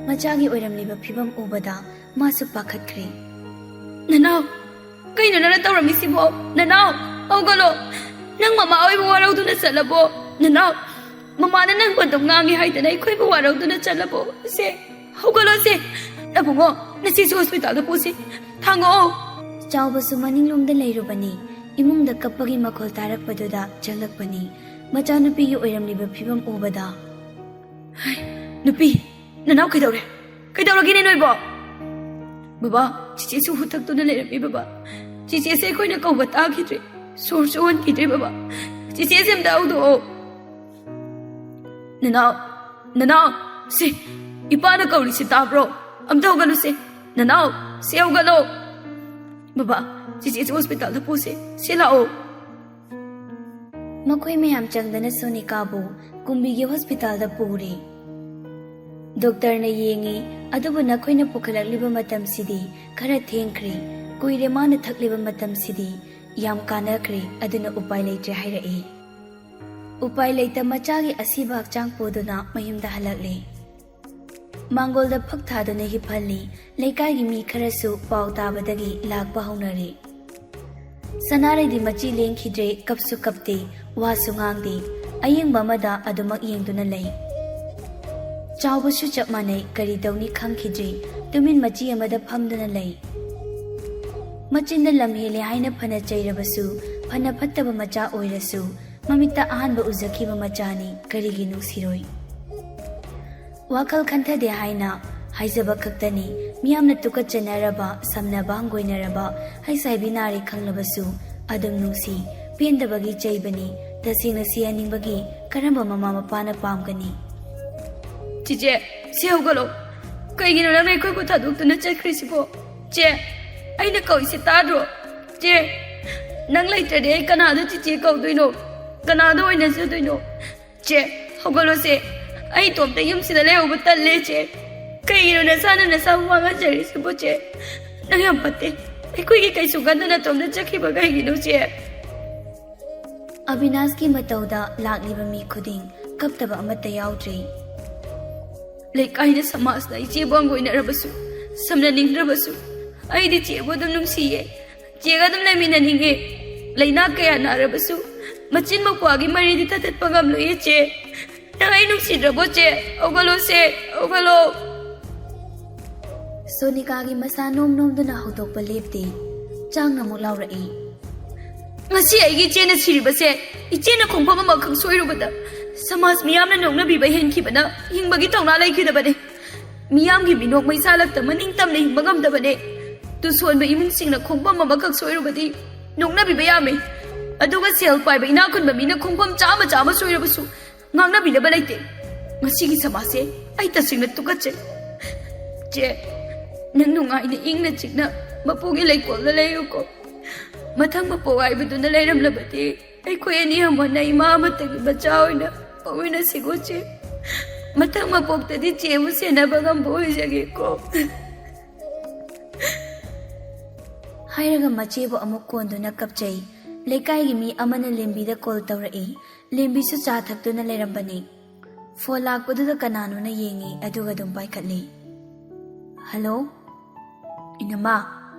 ꯃꯆꯥꯒꯤ ꯑꯣꯏꯔꯝꯂꯤꯕ ꯐꯤꯕꯝ ꯎꯕꯗ ꯃꯥꯁꯨ ꯄꯥꯈꯠꯈ꯭ꯔꯦ꯫ "ꯅꯅꯥꯎ, ꯀꯩꯅꯣ ꯅꯪꯅ ꯇꯧꯔꯝꯃꯤꯁꯤꯕꯣ? ꯅꯅꯥꯎ, ꯍꯧꯒꯠꯂꯣ꯫ ꯅꯪ ꯃꯃꯥ ꯍꯣꯏꯕꯨ ꯋꯥꯔꯧꯗꯨꯅ ꯆꯠꯂꯕꯣ? ꯅꯅꯥꯎ, ꯃꯃꯥꯅ ꯅꯪꯕꯨ ꯑꯗꯨꯝ ꯉꯥꯡꯉꯤ ꯍꯥꯏꯗꯅ ꯑꯩꯈꯣꯏꯕꯨ ꯋꯥꯔꯧꯗꯨꯅ ꯆꯠꯂꯕꯣ? ꯁꯦ, ꯍꯧꯒꯠꯂꯣ ꯁꯦ꯫ ꯑꯕꯨꯡꯉꯣ, ꯅꯆꯦꯁꯨ ꯍꯣꯁꯄꯤꯇꯥꯜꯗ ꯄꯨꯁꯤ꯫ ꯊꯥꯡꯉꯛꯑꯣ꯫ ꯆꯥꯎꯕꯁꯨ ꯃꯅꯤꯡꯂꯣꯝꯗ ꯂꯩꯔꯨꯕꯅꯤ꯫ ꯏꯃꯨꯡꯗ ꯀꯞꯄꯒꯤ ꯃꯈꯣꯜ ꯇꯥꯔꯛꯄꯗꯨꯗ ꯆꯪꯂꯛꯄꯅꯤ꯫ ꯃꯆꯥꯅꯨꯄꯤꯒꯤ ꯑꯣꯏꯔꯝꯂꯤꯕ ꯐꯤꯕꯝ ꯎꯕꯗ, "ꯍꯩ, ꯅꯨꯄꯤ, ꯅꯅꯥꯎ ꯀꯩꯗꯧꯔꯦ? ꯀꯩꯗꯧꯔꯒꯦꯅꯦ ꯅꯣꯏꯕꯣ?" "ꯕꯕꯥ, ꯆꯤꯆꯦꯁꯨ ꯍꯨꯊꯛꯇꯨꯅ ꯂꯩꯔꯝꯃꯤ ꯕꯕꯥ꯫ ꯆꯤꯆꯦꯁꯦ ꯑꯩꯈꯣꯏꯅ ꯀꯧꯕ ꯇꯥꯈꯤꯗ꯭ꯔꯦ꯫ ꯁꯣꯔꯁꯨ ꯍꯣꯟꯈꯤꯗ꯭ꯔꯦ ꯕꯕꯥ꯫ ꯆꯤꯆꯦꯁꯦ ꯑꯝꯇ ꯍꯧꯗꯣꯛꯑꯣ꯫" "ꯅꯅꯥꯎ, ꯅꯅꯥꯎ, ꯁꯤ ꯏꯄꯥꯅ ꯀꯧꯔꯤꯁꯤ ꯇꯥꯕ꯭ꯔꯣ? ꯑꯝꯇ ꯍꯧꯒꯠꯂꯨꯁꯦ꯫ ꯅꯅꯥꯎ, ꯁꯤ ꯍꯧꯒꯠꯂꯣ꯫ ꯕꯕꯥ, ꯆꯤꯆꯦꯁꯦ ꯍꯣꯁꯄꯤꯇꯥꯜꯗ ꯄꯨꯁꯦ꯫ ꯁꯤ ꯂꯥꯛꯑꯣ꯫" ꯃꯈꯣꯏ ꯃꯌꯥꯝ ꯆꯪꯗꯅ ꯁꯣꯅꯤꯀꯥꯕꯨ ꯀꯨꯝꯕꯤꯒꯤ ꯍꯣꯁꯄꯤꯇꯥꯜꯗ ꯄꯨꯔꯦ꯫ ꯗꯣꯛꯇꯔꯅ ꯌꯦꯡꯉꯤ, ꯑꯗꯨꯕꯨ ꯅꯈꯣꯏꯅ ꯄꯨꯈꯠꯂꯛꯂꯤꯕ ꯃꯇꯝꯁꯤꯗꯤ ꯈꯔ ꯊꯦꯡꯈ꯭ꯔꯦ꯫ ꯀꯨꯏꯔꯦ ꯃꯥꯅ ꯊꯛꯂꯤꯕ ꯃꯇꯝꯁꯤꯗꯤ꯫ ꯌꯥꯝ ꯀꯥꯟꯅꯈ꯭ꯔꯦ, ꯑꯗꯨꯅ ꯎꯄꯥꯏ ꯂꯩꯇ꯭ꯔꯦ ꯍꯥꯏꯔꯛꯏ꯫ ꯎꯄꯥꯏ ꯂꯩꯇ ꯃꯆꯥꯒꯤ ꯑꯁꯤꯕ ꯍꯛꯆꯥꯡ ꯄꯨꯗꯨꯅ ꯃꯌꯨꯝꯗ ꯍꯜꯂꯛꯂꯦ꯫ ꯃꯥꯡꯒꯣꯜꯗ ꯐꯛ ꯊꯥꯗꯨꯅ ꯍꯤꯞꯍꯜꯂꯤ꯫ ꯂꯩꯀꯥꯏꯒꯤ ꯃꯤ ꯈꯔꯁꯨ ꯄꯥꯎ ꯇꯥꯕꯗꯒꯤ ꯂꯥꯛꯄ ꯍꯧꯅꯔꯦ꯫ ꯁꯅꯥꯔꯩꯗꯤ ꯃꯆꯤ ꯂꯦꯡꯈꯤꯗ꯭ꯔꯦ, ꯀꯞꯁꯨ ꯀꯞꯇꯦ, ꯋꯥꯁꯨ ꯉꯥꯡꯗꯦ꯫ ꯑꯌꯦꯡꯕ ꯑꯃꯗ ꯑꯗꯨꯃꯛ ꯌꯦꯡꯗꯨꯅ ꯂꯩ꯫ ꯆꯥꯎꯕꯁꯨ ꯆꯞ ꯃꯥꯟꯅꯩ, ꯀꯔꯤ ꯇꯧꯅꯤ ꯈꯪꯈꯤꯗ꯭ꯔꯦ, ꯇꯨꯃꯤꯟ ꯃꯆꯤ ꯑꯃꯗ ꯐꯝꯗꯨꯅ ꯂꯩ꯫ ꯃꯆꯤꯟꯗ ꯂꯝ ꯍꯦꯜꯂꯦ ꯍꯥꯏꯅ ꯐꯅ ꯆꯩꯔꯕꯁꯨ, ꯐꯅ ꯐꯠꯇꯕ ꯃꯆꯥ ꯑꯣꯏꯔꯁꯨ, ꯃꯃꯤꯠꯇ ꯑꯍꯥꯟꯕ ꯎꯖꯈꯤꯕ ꯃꯆꯥꯅꯤ, ꯀꯔꯤꯒꯤ ꯅꯨꯡꯁꯤꯔꯣꯏ? ꯋꯥꯈꯜ ꯈꯟꯊꯗꯦ ꯍꯥꯏꯅ ꯍꯥꯏꯖꯕ ꯈꯛꯇꯅꯤ꯫ ꯃꯤꯌꯥꯝꯅ ꯇꯨꯀꯠꯆꯅꯔꯕ, ꯁꯝꯅꯕ ꯍꯪꯒꯣꯏꯅꯔꯕ, ꯍꯩꯁꯥꯏꯕꯤ ꯅꯥꯔꯦ ꯈꯪꯂꯕꯁꯨ ꯑꯗꯨꯝ ꯅꯨꯡꯁꯤ꯫ ꯄꯦꯟꯗꯕꯒꯤ ꯆꯩꯕꯅꯤ꯫ ꯇꯁꯦꯡꯅ ꯁꯤꯍꯟꯅꯤꯡꯕꯒꯤ ꯀꯔꯝꯕ ꯃꯃꯥ ꯃꯄꯥꯅ ꯄꯥꯝꯒꯅꯤ? ꯆꯤꯆꯦ, ꯁꯤ ꯍꯧꯒꯠꯂꯣ꯫ ꯀꯩꯒꯤꯅꯣ ꯅꯪꯅ ꯑꯩꯈꯣꯏꯕꯨ ꯊꯥꯗꯣꯛꯇꯨꯅ ꯆꯠꯈ꯭ꯔꯤꯁꯤꯕꯣ? ꯆꯦ, ꯑꯩꯅ ꯀꯧꯏꯁꯤ ꯇꯥꯗ꯭ꯔꯣ? ꯆꯦ, ꯅꯪ ꯂꯩꯇ꯭ꯔꯗꯤ ꯑꯩ ꯀꯅꯥꯗ ꯆꯤꯆꯦ ꯀꯧꯗꯣꯏꯅꯣ? ꯀꯅꯥꯗ ꯑꯣꯏꯅꯖꯗꯣꯏꯅꯣ? ꯆꯦ, ꯍꯧꯒꯠꯂꯣ ꯆꯦ꯫ ꯑꯩ ꯏꯇꯣꯝꯇ ꯌꯨꯝꯁꯤꯗ ꯂꯩꯍꯧꯕ ꯇꯜꯂꯦ ꯆꯦ꯫ ꯀꯩꯒꯤꯅꯣ ꯅꯁꯥꯅ ꯅꯁꯥꯕꯨ ꯋꯥꯉꯥꯡꯖꯔꯤꯁꯤꯕꯣ ꯆꯦ? ꯅꯪ ꯌꯥꯝ ꯐꯠꯇꯦ꯫ ꯑꯩꯈꯣꯏꯒꯤ ꯀꯩꯁꯨ ꯈꯟꯗꯅ ꯅꯇꯣꯝꯇ ꯆꯠꯈꯤꯕ ꯀꯩꯒꯤꯅꯣ ꯆꯦ? ꯑꯕꯤꯅꯥꯁꯀꯤ ꯃꯇꯧꯗ ꯂꯥꯛꯂꯤꯕ ꯃꯤ ꯈꯨꯗꯤꯡ ꯀꯞꯇꯕ ꯑꯃꯠꯇ ꯌꯥꯎꯗ꯭ꯔꯤ꯫ ꯂꯩꯀꯥꯏꯅ ꯁꯃꯥꯖꯅ ꯏꯆꯦꯕꯨ ꯍꯪꯒꯣꯏꯅꯔꯕꯁꯨ, ꯁꯝꯅꯅꯤꯡꯗ꯭ꯔꯕꯁꯨ, ꯑꯩꯗꯤ ꯆꯦꯕꯨ ꯑꯗꯨꯝ ꯅꯨꯡꯁꯤꯌꯦ꯫ ꯆꯦꯒ ꯑꯗꯨꯝ ꯂꯩꯃꯤꯟꯅꯅꯤꯡꯉꯦ꯫ ꯂꯩꯅꯥ ꯀꯌꯥ ꯅꯥꯔꯕꯁꯨ ꯃꯆꯤꯟ ꯃꯧꯄ꯭ꯋꯥꯒꯤ ꯃꯔꯤꯗꯤ ꯊꯗꯠꯄ ꯉꯝꯂꯣꯏꯌꯦ ꯆꯦ꯫ ꯅꯪ ꯑꯩ ꯅꯨꯡꯁꯤꯗ꯭ꯔꯕꯣ, ꯆꯦ? ꯍꯧꯒꯠꯂꯣ, ꯆꯦ, ꯍꯧꯒꯠꯂꯣ꯫ ꯁꯣꯅꯤꯀꯥꯒꯤ ꯃꯁꯥ ꯅꯣꯝ ꯅꯣꯝꯗꯨꯅ ꯍꯧꯗꯣꯛꯄ ꯂꯦꯞꯇꯦ꯫ ꯆꯥꯡꯅ ꯑꯃꯨꯛ ꯂꯥꯎꯔꯛꯏ꯫ ꯉꯁꯤ ꯑꯩꯒꯤ ꯏꯆꯦꯅ ꯁꯤꯔꯤꯕꯁꯦ, ꯏꯆꯦꯅ ꯈꯣꯡꯐꯝ ꯑꯃꯈꯛ ꯁꯣꯏꯔꯨꯕꯗ ꯁꯃꯥꯖ ꯃꯤꯌꯥꯝꯅ ꯅꯣꯛꯅꯕꯤꯕ ꯍꯦꯟꯈꯤꯕꯅ ꯍꯤꯡꯕꯒꯤ ꯊꯧꯅꯥ ꯂꯩꯈꯤꯗꯕꯅꯦ꯫ ꯃꯤꯌꯥꯝꯒꯤ ꯃꯤꯅꯣꯛ ꯃꯩꯁꯥꯂꯛꯇ ꯃꯅꯤꯡ ꯇꯝꯅ ꯍꯤꯡꯕ ꯉꯝꯗꯕꯅꯦ꯫ ꯇꯨꯁꯣꯟꯕ ꯏꯃꯨꯡꯁꯤꯡꯅ ꯈꯣꯡꯐꯝ ꯑꯃꯈꯛ ꯁꯣꯏꯔꯨꯕꯗꯤ ꯅꯣꯛꯅꯕꯤꯕ ꯌꯥꯝꯃꯤ꯫ ꯑꯗꯨꯒ ꯁꯦꯜ ꯄꯥꯏꯕ ꯏꯅꯥꯛ ꯈꯨꯟꯕ ꯃꯤꯅ ꯈꯣꯡꯐꯝ ꯆꯥꯝꯃ ꯆꯥꯝꯃ ꯁꯣꯏꯔꯕꯁꯨ ꯉꯥꯡꯅꯕꯤꯅꯕ ꯂꯩꯇꯦ꯫ ꯃꯁꯤꯒꯤ ꯁꯃꯥꯖꯁꯦ ꯑꯩ ꯇꯁꯦꯡꯅ ꯇꯨꯀꯠꯆꯩ꯫ ꯆꯦ, ꯅꯪ ꯅꯨꯡꯉꯥꯏꯅ ꯏꯪꯅ ꯆꯤꯛꯅ ꯃꯄꯨꯒꯤ ꯂꯩꯀꯣꯜꯗ ꯂꯩꯌꯨꯀꯣ꯫ ꯃꯊꯪ ꯃꯄꯣꯛ ꯍꯥꯏꯕꯗꯨꯅ ꯂꯩꯔꯝꯂꯕꯗꯤ ꯑꯩꯈꯣꯏ ꯑꯅꯤ ꯑꯃꯅ ꯏꯃꯥ ꯑꯃꯠꯇꯒꯤ ꯃꯆꯥ ꯑꯣꯏꯅ ꯄꯣꯛꯃꯤꯟꯅꯁꯤꯀꯣ, ꯆꯦ꯫ ꯃꯊꯪ ꯃꯄꯣꯛꯇꯗꯤ ꯆꯦꯕꯨ ꯁꯦꯟꯅꯕ ꯉꯝꯕ ꯑꯣꯏꯖꯒꯦꯀꯣ꯫ ꯍꯥꯏꯔꯒ ꯃꯆꯦꯕꯨ ꯑꯃꯨꯛ ꯀꯣꯟꯗꯨꯅ ꯀꯞꯆꯩ꯫ ꯂꯩꯀꯥꯏꯒꯤ ꯃꯤ ꯑꯃꯅ ꯂꯦꯝꯕꯤꯗ ꯀꯣꯜ ꯇꯧꯔꯛꯏ꯫ ꯂꯦꯝꯕꯤꯁꯨ ꯆꯥ ꯊꯛꯇꯨꯅ ꯂꯩꯔꯝꯕꯅꯤ꯫ ꯐꯣꯟ ꯂꯥꯛꯄꯗꯨꯗ ꯀꯅꯥꯅꯣꯅ ꯌꯦꯡꯉꯤ, ꯑꯗꯨꯒ ꯑꯗꯨꯝ ꯄꯥꯏꯈꯠꯂꯤ꯫ "ꯍꯜꯂꯣ? ꯏꯅꯝꯃ,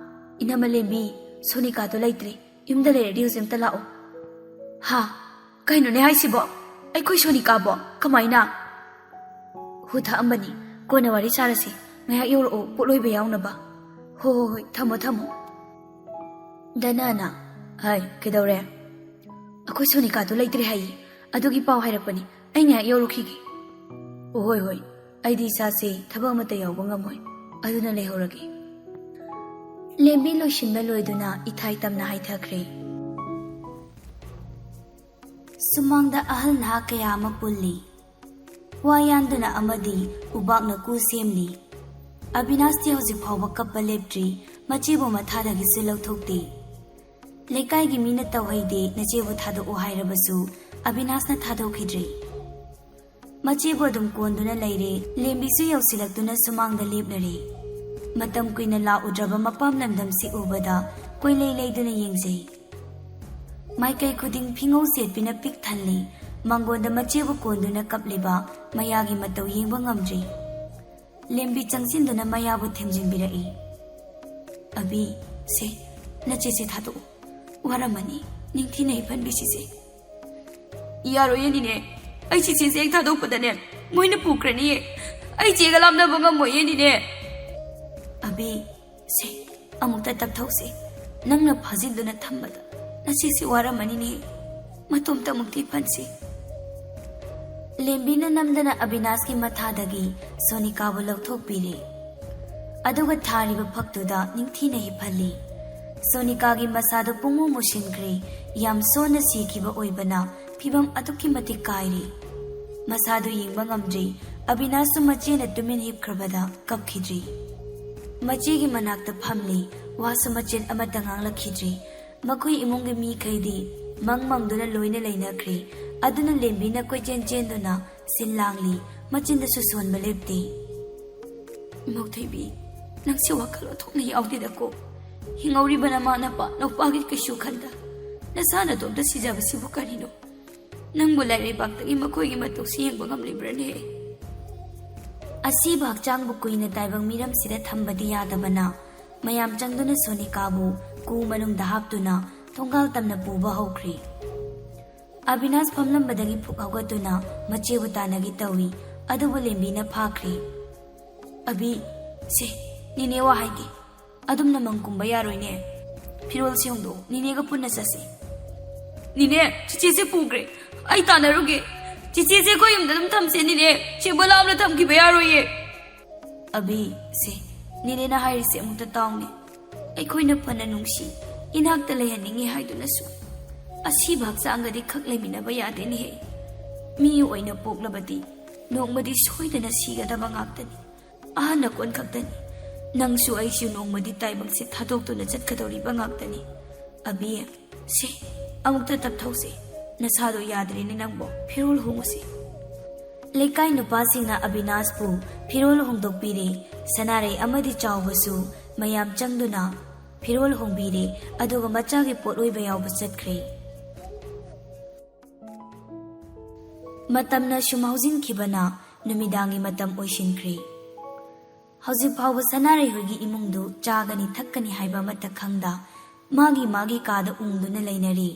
ꯏꯅꯝꯃ ꯂꯦꯝꯕꯤ, ꯁꯣꯅꯤꯀꯥꯗꯣ ꯂꯩꯇ꯭ꯔꯦ꯫ ꯌꯨꯝꯗ ꯂꯩꯔꯗꯤ ꯍꯧꯖꯤꯛ ꯑꯝꯇ ꯂꯥꯛꯑꯣ꯫" "ꯍꯥ? ꯀꯩꯅꯣꯅꯦ ꯍꯥꯏꯁꯤꯕꯣ? ꯑꯩꯈꯣꯏ ꯁꯣꯅꯤꯀꯥꯕꯣ? ꯀꯃꯥꯏꯅ?" "ꯍꯨ ꯊꯛꯑꯝꯕꯅꯤ꯫ ꯀꯣꯟꯅ ꯋꯥꯔꯤ ꯁꯥꯔꯁꯤ꯫ ꯉꯥꯏꯍꯥꯛ ꯌꯧꯔꯛꯑꯣ, ꯄꯣꯠ ꯂꯣꯏꯕ ꯌꯥꯎꯅꯕ꯫" "ꯍꯣ, ꯍꯣ, ꯍꯣꯏ, ꯊꯝꯃꯣ, ꯊꯝꯃꯣ꯫" ꯗꯅꯥꯅ, "ꯍꯥꯏ, ꯀꯩꯗꯧꯔꯦ?" "ꯑꯩꯈꯣꯏ ꯁꯣꯅꯤꯀꯥꯗꯣ ꯂꯩꯇ꯭ꯔꯦ ꯍꯥꯏꯌꯦ꯫ ꯑꯗꯨꯒꯤ ꯄꯥꯎ ꯍꯥꯏꯔꯛꯄꯅꯤ꯫ ꯑꯩ ꯉꯥꯏꯍꯥꯛ ꯌꯧꯔꯨꯈꯤꯒꯦ꯫" "ꯑꯣ, ꯍꯣꯏ, ꯍꯣꯏ꯫ ꯑꯩꯗꯤ ꯏꯁꯥꯁꯦ ꯊꯕꯛ ꯑꯃꯠꯇ ꯌꯥꯎꯕ ꯉꯝꯃꯣꯏ꯫ ꯑꯗꯨꯅ ꯂꯩꯍꯧꯔꯒꯦ꯫" ꯂꯦꯝꯕꯤ ꯂꯣꯏꯁꯤꯟꯕ ꯂꯣꯏꯗꯨꯅ ꯏꯊꯥꯏ ꯇꯝꯅ ꯍꯥꯏꯊꯈ꯭ꯔꯦ꯫ ꯁꯨꯃꯥꯡꯗ ꯑꯍꯜ ꯅꯍꯥ ꯀꯌꯥ ꯑꯃ ꯄꯨꯜꯂꯤ꯫ ꯋꯥ ꯌꯥꯟꯗꯨꯅ ꯑꯃꯗꯤ ꯎꯕꯥꯛꯅ ꯀꯨ ꯁꯦꯝꯂꯤ꯫ ꯑꯕꯤꯅꯥꯁꯇꯤ ꯍꯧꯖꯤꯛ ꯐꯥꯎꯕ ꯀꯞꯄ ꯂꯦꯞꯇ꯭ꯔꯤ꯫ ꯃꯆꯦꯕꯨ ꯃꯊꯥꯗꯒꯤꯁꯨ ꯂꯧꯊꯣꯛꯇꯦ꯫ ꯂꯩꯀꯥꯏꯒꯤ ꯃꯤꯅ ꯇꯧꯍꯩꯗꯦ, ꯅꯆꯦꯕꯨ ꯊꯥꯗꯣꯛꯑꯣ ꯍꯥꯏꯔꯕꯁꯨ ꯑꯕꯤꯅꯥꯁꯅ ꯊꯥꯗꯣꯛꯈꯤꯗ꯭ꯔꯦ꯫ ꯃꯆꯦꯕꯨ ꯑꯗꯨꯝ ꯀꯣꯟꯗꯨꯅ ꯂꯩꯔꯦ꯫ ꯂꯦꯝꯕꯤꯁꯨ ꯌꯧꯁꯤꯜꯂꯛꯇꯨꯅ ꯁꯨꯃꯥꯡꯗ ꯂꯦꯞꯂꯔꯦ꯫ ꯃꯇꯝ ꯀꯨꯏꯅ ꯂꯥꯛꯎꯗ꯭ꯔꯕ ꯃꯄꯥꯝ ꯂꯝꯗꯝꯁꯤ ꯎꯕꯗ ꯀꯣꯏꯂꯩ ꯂꯩꯗꯨꯅ ꯌꯦꯡꯖꯩ꯫ ꯃꯥꯏꯀꯩ ꯈꯨꯗꯤꯡ ꯐꯤꯉꯧ ꯁꯦꯠꯄꯤꯅ ꯄꯤꯛ ꯊꯜꯂꯤ꯫ ꯃꯪꯒꯣꯟꯗ ꯃꯆꯦꯕꯨ ꯀꯣꯟꯗꯨꯅ ꯀꯞꯂꯤꯕ ꯃꯌꯥꯒꯤ ꯃꯇꯧ ꯌꯦꯡꯕ ꯉꯝꯗ꯭ꯔꯤ꯫ ꯂꯦꯝꯕꯤ ꯆꯪꯁꯤꯟꯗꯨꯅ ꯃꯌꯥꯕꯨ ꯊꯦꯝꯖꯤꯟꯕꯤꯔꯛꯏ꯫ "ꯑꯕꯤ, ꯁꯦ, ꯅꯆꯦꯁꯦ ꯊꯥꯗꯣꯛꯎ꯫ ꯋꯥꯔꯝꯃꯅꯤ, ꯅꯤꯡꯊꯤꯅ ꯏ ꯐꯟꯕꯤꯁꯤꯁꯦ꯫" "ꯌꯥꯔꯣꯏꯌꯦ ꯅꯤꯅꯦ, ꯑꯩ ꯆꯤꯆꯦꯁꯦ ꯍꯦꯛ ꯊꯥꯗꯣꯛꯄꯗꯅꯦ, ꯃꯣꯏꯅ ꯄꯨꯈ꯭ꯔꯅꯤꯌꯦ꯫ ꯑꯩ ꯆꯦꯒ ꯂꯥꯞꯅꯕ ꯉꯝꯃꯣꯏꯌꯦ, ꯅꯦꯅꯦ꯫ ꯑꯕꯤ, ꯁꯦ, ꯑꯃꯨꯛꯇ ꯇꯞꯊꯧꯁꯦ꯫ ꯅꯪꯅ ꯐꯥꯖꯤꯟꯗꯨꯅ ꯊꯝꯕꯗ ꯅꯆꯦꯁꯤ ꯋꯥꯔꯝꯃꯅꯤꯅꯦ꯫ ꯃꯇꯣꯝꯇ ꯑꯃꯨꯛꯇꯤ ꯐꯟꯁꯤ꯫ ꯂꯦꯝꯕꯤꯅ ꯅꯝꯗꯅ ꯑꯕꯤꯅꯥꯁꯀꯤ ꯃꯊꯥꯗꯒꯤ ꯁꯣꯅꯤꯀꯥꯕꯨ ꯂꯧꯊꯣꯛꯄꯤꯔꯦ꯫ ꯑꯗꯨꯒ ꯊꯥꯔꯤꯕ ꯐꯛꯇꯨꯗ ꯅꯤꯡꯊꯤꯅ ꯍꯤꯞꯍꯜꯂꯤ꯫ ꯁꯣꯅꯤꯀꯥꯒꯤ ꯃꯁꯥꯗꯨ ꯄꯨꯡꯃꯨ ꯃꯨꯁꯤꯟꯈ꯭ꯔꯦ꯫ ꯌꯥꯝ ꯁꯣꯟꯅ ꯁꯤꯈꯤꯕ ꯑꯣꯏꯕꯅ ꯐꯤꯕꯝ ꯑꯗꯨꯛꯀꯤ ꯃꯇꯤꯛ ꯀꯥꯏꯔꯦ꯫ ꯃꯁꯥꯗꯨ ꯌꯦꯡꯕ ꯉꯝꯗ꯭ꯔꯦ꯫ ꯑꯕꯤꯅꯥꯁꯁꯨ ꯃꯆꯦꯅ ꯇꯨꯃꯤꯟ ꯍꯤꯞꯈ꯭ꯔꯕꯗ ꯀꯞꯈꯤꯗ꯭ꯔꯦ꯫ ꯃꯆꯦꯒꯤ ꯃꯅꯥꯛꯇ ꯐꯝꯂꯤ꯫ ꯋꯥꯁꯨ ꯃꯆꯦꯠ ꯑꯃꯠꯇ ꯉꯥꯡꯂꯛꯈꯤꯗ꯭ꯔꯦ꯫ ꯃꯈꯣꯏ ꯏꯃꯨꯡꯒꯤ ꯃꯤꯈꯩꯗꯤ ꯃꯪ ꯃꯪꯗꯨꯅ ꯂꯣꯏꯅ ꯂꯩꯅꯈ꯭ꯔꯦ꯫ ꯑꯗꯨꯅ ꯂꯦꯝꯕꯤꯅ ꯀꯣꯏꯆꯦꯟ ꯆꯦꯟꯗꯨꯅ ꯁꯤꯜ ꯂꯥꯡꯂꯤ꯫ ꯃꯆꯤꯟꯗꯁꯨ ꯁꯣꯟꯕ ꯂꯦꯞꯇꯦ꯫ ꯃꯧꯊꯣꯏꯕꯤ, ꯅꯪꯁꯦ ꯋꯥꯈꯜ ꯑꯣꯟꯊꯣꯛꯅ ꯌꯥꯎꯗꯦꯗꯀꯣ꯫ ꯍꯤꯡꯍꯧꯔꯤꯕ ꯅꯃꯥ ꯅꯄꯥ ꯅꯨꯄꯥꯒꯤ ꯀꯩꯁꯨ ꯈꯟꯗ ꯅꯁꯥ ꯅꯇꯣꯝꯇ ꯁꯤꯖꯕꯁꯤꯕꯨ ꯀꯔꯤꯅꯣ? ꯅꯪꯕꯨ ꯂꯥꯏꯔꯩꯕꯥꯛꯇꯒꯤ ꯃꯈꯣꯏꯒꯤ ꯃꯇꯧꯁꯤ ꯌꯦꯡꯕ ꯉꯝꯂꯤꯕ꯭ꯔꯅꯦ? ꯑꯁꯤꯕ ꯍꯛꯆꯥꯡꯕꯨ ꯀꯨꯏꯅ ꯇꯥꯏꯕꯪ ꯃꯤꯔꯝꯁꯤꯗ ꯊꯝꯕꯗꯤ ꯌꯥꯗꯕꯅ, ꯃꯌꯥꯝ ꯆꯪꯗꯨꯅ ꯁꯣꯅꯤꯀꯥꯕꯨ ꯀꯨ ꯃꯅꯨꯡꯗ ꯍꯥꯞꯇꯨꯅ ꯊꯣꯡꯒꯥꯜ ꯇꯝꯅ ꯄꯨꯕ ꯍꯧꯈ꯭ꯔꯦ꯫ ꯑꯕꯤꯅꯥꯁ ꯐꯝꯂꯝꯕꯗꯒꯤ ꯐꯨꯛ ꯍꯧꯒꯠꯇꯨꯅ ꯃꯆꯦꯕꯨ ꯇꯥꯟꯅꯒꯦ ꯇꯧꯏ, ꯑꯗꯨꯕꯨ ꯂꯦꯝꯕꯤꯅ ꯐꯥꯈ꯭ꯔꯦ꯫ ꯑꯕꯤ, ꯁꯦ, ꯅꯦꯅꯦ ꯋꯥ ꯍꯥꯏꯒꯦ꯫ ꯑꯗꯨꯝꯅ ꯃꯪ ꯀꯨꯝꯕ ꯌꯥꯔꯣꯏꯅꯦ꯫ ꯐꯤꯔꯣꯜꯁꯦ ꯍꯣꯡꯗꯣꯛꯎ, ꯅꯦꯅꯦꯒ ꯄꯨꯟꯅ ꯆꯠꯁꯤ꯫ ꯅꯦꯅꯦ, ꯆꯤꯆꯦꯁꯦ ꯄꯨꯈ꯭ꯔꯦ꯫ ꯑꯩ ꯇꯥꯟꯅꯔꯨꯒꯦ꯫ ꯆꯤꯆꯦꯁꯦ ꯑꯩꯈꯣꯏ ꯌꯨꯝꯗ ꯑꯗꯨꯝ ꯊꯝꯁꯦ, ꯅꯦꯅꯦ꯫ ꯆꯦꯕ ꯂꯥꯞꯅ ꯊꯝꯈꯤꯕ ꯌꯥꯔꯣꯏꯌꯦ꯫ ꯑꯕꯤ, ꯁꯦ, ꯅꯦꯅꯦꯅ ꯍꯥꯏꯔꯤꯁꯦ ꯑꯃꯨꯛꯇ ꯇꯥꯎꯅꯦ꯫ ꯑꯩꯈꯣꯏꯅ ꯐꯅ ꯅꯨꯡꯁꯤ, ꯏꯅꯥꯛꯇ ꯂꯩꯍꯟꯅꯤꯡꯉꯤ ꯍꯥꯏꯗꯨꯅꯁꯨ ꯑꯁꯤꯕ ꯍꯛꯆꯥꯡꯒꯗꯤ ꯈꯛ ꯂꯩꯃꯤꯟꯅꯕ ꯌꯥꯗꯦꯅꯦꯍꯦ꯫ ꯃꯤ ꯑꯣꯏꯅ ꯄꯣꯛꯂꯕꯗꯤ ꯅꯣꯡꯃꯗꯤ ꯁꯣꯏꯗꯅ ꯁꯤꯒꯗꯕ ꯉꯥꯛꯇꯅꯤ꯫ ꯑꯍꯟ ꯑꯀꯣꯟ ꯈꯛꯇꯅꯤ꯫ ꯅꯪꯁꯨ ꯑꯩꯁꯨ ꯅꯣꯡꯃꯗꯤ ꯇꯥꯏꯕꯪꯁꯦ ꯊꯥꯗꯣꯛꯇꯨꯅ ꯆꯠꯀꯗꯧꯔꯤꯕ ꯉꯥꯛꯇꯅꯤ꯫ ꯑꯕꯤ, ꯁꯦ, ꯑꯃꯨꯛꯇ ꯇꯞꯊꯧꯁꯦ꯫ ꯅꯁꯥꯗꯣ ꯌꯥꯗ꯭ꯔꯦꯅꯦ ꯅꯪꯕꯣ꯫ ꯐꯤꯔꯣꯜ ꯍꯣꯡꯉꯨꯁꯦ꯫ ꯂꯩꯀꯥꯏ ꯅꯨꯄꯥꯁꯤꯡꯅ ꯑꯕꯤꯅꯥꯁꯄꯨ ꯐꯤꯔꯣꯜ ꯍꯣꯡꯗꯣꯛꯄꯤꯔꯦ꯫ ꯁꯅꯥꯔꯩ ꯑꯃꯗꯤ ꯆꯥꯎꯕꯁꯨ ꯃꯌꯥꯝ ꯆꯪꯗꯨꯅ ꯐꯤꯔꯣꯜ ꯍꯣꯡꯕꯤꯔꯦ, ꯑꯗꯨꯒ ꯃꯆꯥꯒꯤ ꯄꯣꯠꯂꯣꯏꯕ ꯌꯥꯎꯕ ꯆꯠꯈ꯭ꯔꯦ꯫ ꯃꯇꯝꯅ ꯁꯨꯝ ꯍꯧꯖꯤꯟꯈꯤꯕꯅ ꯅꯨꯃꯤꯗꯥꯡꯒꯤ ꯃꯇꯝ ꯑꯣꯏꯁꯤꯟꯈ꯭ꯔꯦ꯫ ꯍꯧꯖꯤꯛ ꯐꯥꯎꯕ ꯁꯅꯥꯔꯩ ꯍꯣꯏꯒꯤ ꯏꯃꯨꯡꯗꯨ ꯆꯥꯒꯅꯤ ꯊꯛꯀꯅꯤ ꯍꯥꯏꯕ ꯑꯃꯠꯇ ꯈꯪꯗ ꯃꯥꯒꯤ ꯃꯥꯒꯤ ꯀꯥꯗ ꯎꯪꯗꯨꯅ ꯂꯩꯅꯔꯤ꯫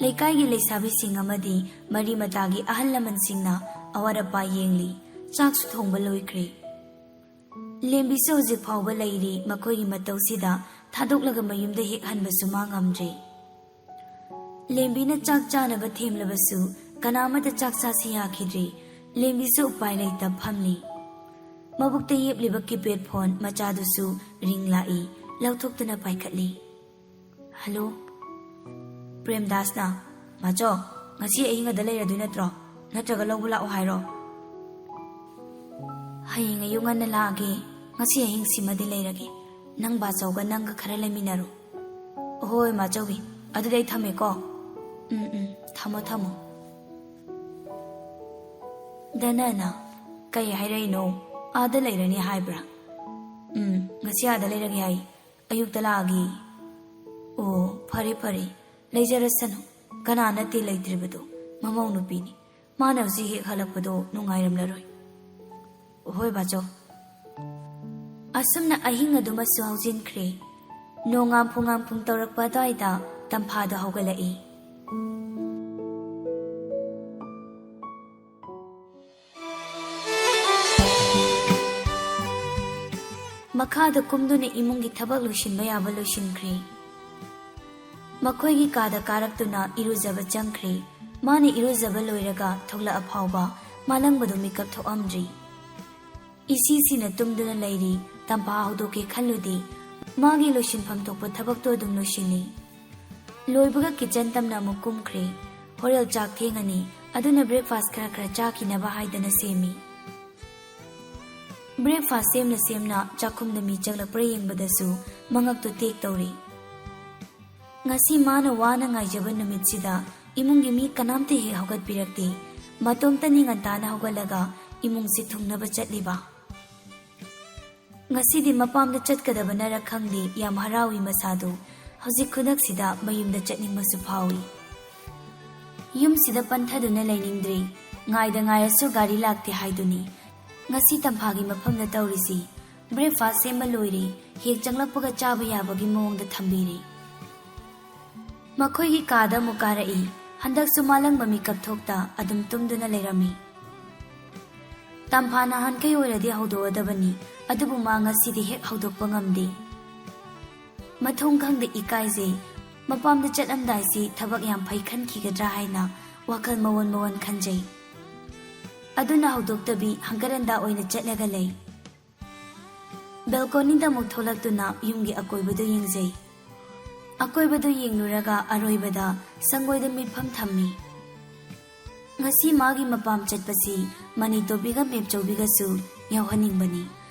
ꯂꯩꯀꯥꯏꯒꯤ ꯂꯩꯁꯥꯕꯤꯁꯤꯡ ꯑꯃꯗꯤ ꯃꯔꯤ ꯃꯇꯥꯒꯤ ꯑꯍꯜ ꯂꯃꯟꯁꯤꯡꯅ ꯑꯋꯥꯠ ꯑꯄꯥ ꯌꯦꯡꯂꯤ꯫ ꯆꯥꯛꯁꯨ ꯊꯣꯡꯕ ꯂꯣꯏꯈ꯭ꯔꯦ꯫ ꯂꯦꯝꯕꯤꯁꯨ ꯍꯧꯖꯤꯛ ꯐꯥꯎꯕ ꯂꯩꯔꯤ꯫ ꯃꯈꯣꯏꯒꯤ ꯃꯇꯧꯁꯤꯗ ꯊꯥꯗꯣꯛꯂꯒ ꯃꯌꯨꯝꯗ ꯍꯦꯛ ꯍꯟꯕꯁꯨ ꯃꯥ ꯉꯝꯗ꯭ꯔꯦ꯫ ꯂꯦꯝꯕꯤꯅ ꯆꯥꯛ ꯆꯥꯅꯕ ꯊꯦꯝꯂꯕꯁꯨ ꯀꯅꯥ ꯑꯃꯠꯇ ꯆꯥꯛ ꯆꯥꯁꯤ ꯌꯥꯈꯤꯗ꯭ꯔꯦ꯫ ꯂꯦꯝꯕꯤꯁꯨ ꯎꯄꯥꯏ ꯂꯩꯇ ꯐꯝꯂꯤ꯫ ꯃꯕꯨꯛꯇ ꯌꯦꯞꯂꯤꯕ ꯀꯤꯄꯦꯗ ꯐꯣꯟ ꯃꯆꯥꯗꯨꯁꯨ ꯔꯤꯡ ꯂꯥꯛꯏ꯫ ꯂꯧꯊꯣꯛꯇꯨꯅ ꯄꯥꯏꯈꯠꯂꯤ꯫ "ꯍꯜꯂꯣ?" ꯄ꯭ꯔꯦꯝꯗꯥꯁꯅ, "ꯃꯥꯆꯧ, ꯉꯁꯤ ꯑꯍꯤꯡ ꯑꯗ ꯂꯩꯔꯗꯣꯏ ꯅꯠꯇ꯭ꯔꯣ? ꯅꯠꯇ꯭ꯔꯒ ꯂꯧꯕ ꯂꯥꯛꯑꯣ ꯍꯥꯏꯔꯣ?" "ꯍꯌꯦꯡ ꯑꯌꯨꯛ ꯉꯟꯅ ꯂꯥꯛꯑꯒꯦ꯫ ꯉꯁꯤ ꯑꯍꯤꯡꯁꯤꯃꯗꯤ ꯂꯩꯔꯒꯦ꯫ ꯅꯪ ꯕꯥꯆꯧꯒ ꯅꯪꯒ ꯈꯔ ꯂꯩꯃꯤꯟꯅꯔꯣ꯫" "ꯍꯣꯏ, ꯃꯥꯆꯧꯕꯤ꯫ ꯑꯗꯨꯗꯤ ꯑꯩ ꯊꯝꯃꯦꯀꯣ꯫" "ꯎꯝ, ꯎꯝ, ꯊꯝꯃꯣ, ꯊꯝꯃꯣ꯫" ꯙꯅꯅ, "ꯀꯩ ꯍꯥꯏꯔꯛꯏꯅꯣ? ꯑꯥꯗ ꯂꯩꯔꯅꯤ ꯍꯥꯏꯕ꯭ꯔꯥ?" "ꯎꯝ, ꯉꯁꯤ ꯑꯥꯗ ꯂꯩꯔꯒꯦ ꯍꯥꯏ꯫ ꯑꯌꯨꯛꯇ ꯂꯥꯛꯑꯒꯦ꯫" "ꯑꯣ, ꯐꯔꯦ, ꯐꯔꯦ꯫ ꯂꯩꯖꯔꯁꯅꯨ꯫ ꯀꯅꯥ ꯅꯠꯇꯦ ꯂꯩꯇ꯭ꯔꯤꯕꯗꯣ? ꯃꯃꯧ ꯅꯨꯄꯤꯅꯤ꯫ ꯃꯥꯅ ꯍꯧꯖꯤꯛ ꯍꯦꯛ ꯍꯜꯂꯛꯄꯗꯣ ꯅꯨꯡꯉꯥꯏꯔꯝꯂꯔꯣꯏ꯫" "ꯍꯣꯏ, ꯕꯥꯆꯧ꯫" ꯑꯁꯨꯝꯅ ꯑꯍꯤꯡ ꯑꯗꯨꯃꯁꯨ ꯍꯧꯖꯤꯟꯈ꯭ꯔꯦ꯫ ꯅꯣꯡꯉꯥꯝꯐꯨ ꯉꯥꯝꯐꯨ ꯇꯧꯔꯛꯄ ꯑꯗꯨꯋꯥꯏꯗ ꯇꯝꯐꯥꯗꯣ ꯍꯧꯒꯠꯂꯛꯏ꯫ ꯃꯈꯥꯗ ꯀꯨꯝꯗꯨꯅ ꯏꯃꯨꯡꯒꯤ ꯊꯕꯛ ꯂꯣꯏꯁꯤꯟꯕ ꯌꯥꯕ ꯂꯣꯏꯁꯤꯟꯈ꯭ꯔꯦ꯫ ꯃꯈꯣꯏꯒꯤ ꯀꯥꯗ ꯀꯥꯔꯛꯇꯨꯅ ꯏꯔꯨꯖꯕ ꯆꯪꯈ꯭ꯔꯦ꯫ ꯃꯥꯅ ꯏꯔꯨꯖꯕ ꯂꯣꯏꯔꯒ ꯊꯣꯛꯂꯛꯑ ꯐꯥꯎꯕ ꯃꯥꯂꯪꯕꯗꯨ ꯃꯤꯀꯞ ꯊꯣꯛꯑꯝꯗ꯭ꯔꯤ꯫ ꯏꯁꯤꯁꯤꯅ ꯇꯨꯝꯗꯨꯅ ꯂꯩꯔꯤ꯫ ꯇꯝꯐꯥ ꯍꯧꯗꯣꯛꯀꯦ ꯈꯜꯂꯨꯗꯦ꯫ ꯃꯥꯒꯤ ꯂꯣꯏꯁꯤꯟꯐꯝ ꯊꯣꯛꯄ ꯊꯕꯛꯇꯣ ꯑꯗꯨꯝ ꯂꯣꯏꯁꯤꯜꯂꯤ꯫ ꯂꯣꯏꯕꯒ ꯀꯤꯆꯟ ꯇꯝꯅ ꯑꯃꯨꯛ ꯀꯨꯝꯈ꯭ꯔꯦ꯫ ꯍꯣꯔꯦꯟ ꯆꯥꯛ ꯊꯦꯡꯉꯅꯤ, ꯑꯗꯨꯅ ꯕ꯭ꯔꯦꯛꯐꯥꯁ ꯈꯔ ꯈꯔ ꯆꯥꯈꯤꯅꯕ ꯍꯥꯏꯗꯅ ꯁꯦꯝꯃꯤ꯫ ꯕ꯭ꯔꯦꯛꯐꯥꯁ ꯁꯦꯝꯅ ꯁꯦꯝꯅ ꯆꯥꯛꯈꯨꯝꯗ ꯃꯤ ꯆꯪꯂꯛꯄ꯭ꯔꯥ ꯌꯦꯡꯕꯗꯁꯨ ꯃꯉꯛꯇꯨ ꯇꯦꯛ ꯇꯧꯔꯤ꯫ ꯉꯁꯤ ꯃꯥꯅ ꯋꯥꯅ ꯉꯥꯏꯖꯕ ꯅꯨꯃꯤꯠꯁꯤꯗ ꯏꯃꯨꯡꯒꯤ ꯃꯤ ꯀꯅꯥꯝꯇ ꯍꯦꯛ ꯍꯧꯒꯠꯄꯤꯔꯛꯇꯦ꯫ ꯃꯇꯣꯝꯇꯅꯤ ꯉꯟꯇꯥꯅ ꯍꯧꯒꯠꯂꯒ ꯏꯃꯨꯡꯁꯤ ꯊꯨꯡꯅꯕ ꯆꯠꯂꯤꯕ꯫ ꯉꯁꯤꯗꯤ ꯃꯄꯥꯝꯗ ꯆꯠꯀꯗꯕꯅꯔ ꯈꯪꯗꯦ, ꯌꯥꯝ ꯍꯔꯥꯎꯏ ꯃꯁꯥꯗꯨ꯫ ꯍꯧꯖꯤꯛ ꯈꯨꯗꯛꯁꯤꯗ ꯃꯌꯨꯝꯗ ꯆꯠꯅꯤꯡꯕꯁꯨ ꯐꯥꯎꯏ꯫ ꯌꯨꯝꯁꯤꯗ ꯄꯟꯊꯗꯨꯅ ꯂꯩꯅꯤꯡꯗ꯭ꯔꯦ꯫ ꯉꯥꯏꯗ ꯉꯥꯏꯔꯁꯨ ꯒꯥꯔꯤ ꯂꯥꯛꯇꯦ ꯍꯥꯏꯗꯨꯅꯤ꯫ ꯉꯁꯤ ꯇꯝꯐꯥꯒꯤ ꯃꯐꯝꯗ ꯇꯧꯔꯤꯁꯤ꯫ ꯕ꯭ꯔꯦꯛꯐꯥꯁ ꯁꯦꯝꯕ ꯂꯣꯏꯔꯦ꯫ ꯍꯦꯛ ꯆꯪꯂꯛꯄꯒ ꯆꯥꯕ ꯌꯥꯕꯒꯤ ꯃꯑꯣꯡꯗ ꯊꯝꯕꯤꯔꯦ꯫ ꯃꯈꯣꯏꯒꯤ ꯀꯥꯗ ꯑꯃꯨꯛ ꯀꯥꯔꯛꯏ꯫ ꯍꯟꯗꯛꯁꯨ ꯃꯥꯂꯪꯕ ꯃꯤꯀꯞ ꯊꯣꯛꯇ ꯑꯗꯨꯝ ꯇꯨꯝꯗꯨꯅ ꯂꯩꯔꯝꯃꯤ꯫ ꯇꯝꯐꯥ ꯅꯍꯥꯟꯈꯩ ꯑꯣꯏꯔꯗꯤ ꯍꯧꯗꯣꯛꯑꯗꯕꯅꯤ, ꯑꯗꯨꯕꯨ ꯃꯥ ꯉꯁꯤꯗꯤ ꯍꯦꯛ ꯍꯧꯗꯣꯛꯄ ꯉꯝꯗꯦ꯫ ꯃꯊꯣꯡ ꯈꯪꯗ ꯏꯀꯥꯏꯖꯩ꯫ ꯃꯄꯥꯝꯗ ꯆꯠꯂꯝꯗꯥꯏꯁꯤ ꯊꯕꯛ ꯌꯥꯝ ꯐꯩ ꯈꯟꯈꯤꯒꯗ꯭ꯔꯥ ꯍꯥꯏꯅ ꯋꯥꯈꯜ ꯃꯋꯣꯟ ꯃꯋꯣꯟ ꯈꯟꯖꯩ꯫ ꯑꯗꯨꯅ ꯍꯧꯗꯣꯛꯇꯕꯤ ꯍꯪꯒꯠ ꯍꯟꯗꯥ ꯑꯣꯏꯅ ꯆꯠꯂꯒ ꯂꯩ꯫ ꯕꯦꯜꯀꯣꯅꯤꯗ ꯑꯃꯨꯛ ꯊꯣꯛꯂꯛꯇꯨꯅ ꯌꯨꯝꯒꯤ ꯑꯀꯣꯏꯕꯗꯨ ꯌꯦꯡꯖꯩ꯫ ꯑꯀꯣꯏꯕꯗꯨ ꯌꯦꯡꯂꯨꯔꯒ ꯑꯔꯣꯏꯕꯗ ꯁꯪꯒꯣꯏꯗ ꯃꯤꯠꯐꯝ ꯊꯝꯃꯤ꯫ ꯉꯁꯤ ꯃꯥꯒꯤ ꯃꯄꯥꯝ ꯆꯠꯄꯁꯤ ꯃꯅꯤꯇꯣꯕꯤꯒ ꯃꯦꯞꯆꯧꯕꯤꯒꯁꯨ ꯌꯥꯎꯍꯟꯅꯤꯡꯕꯅꯤ꯫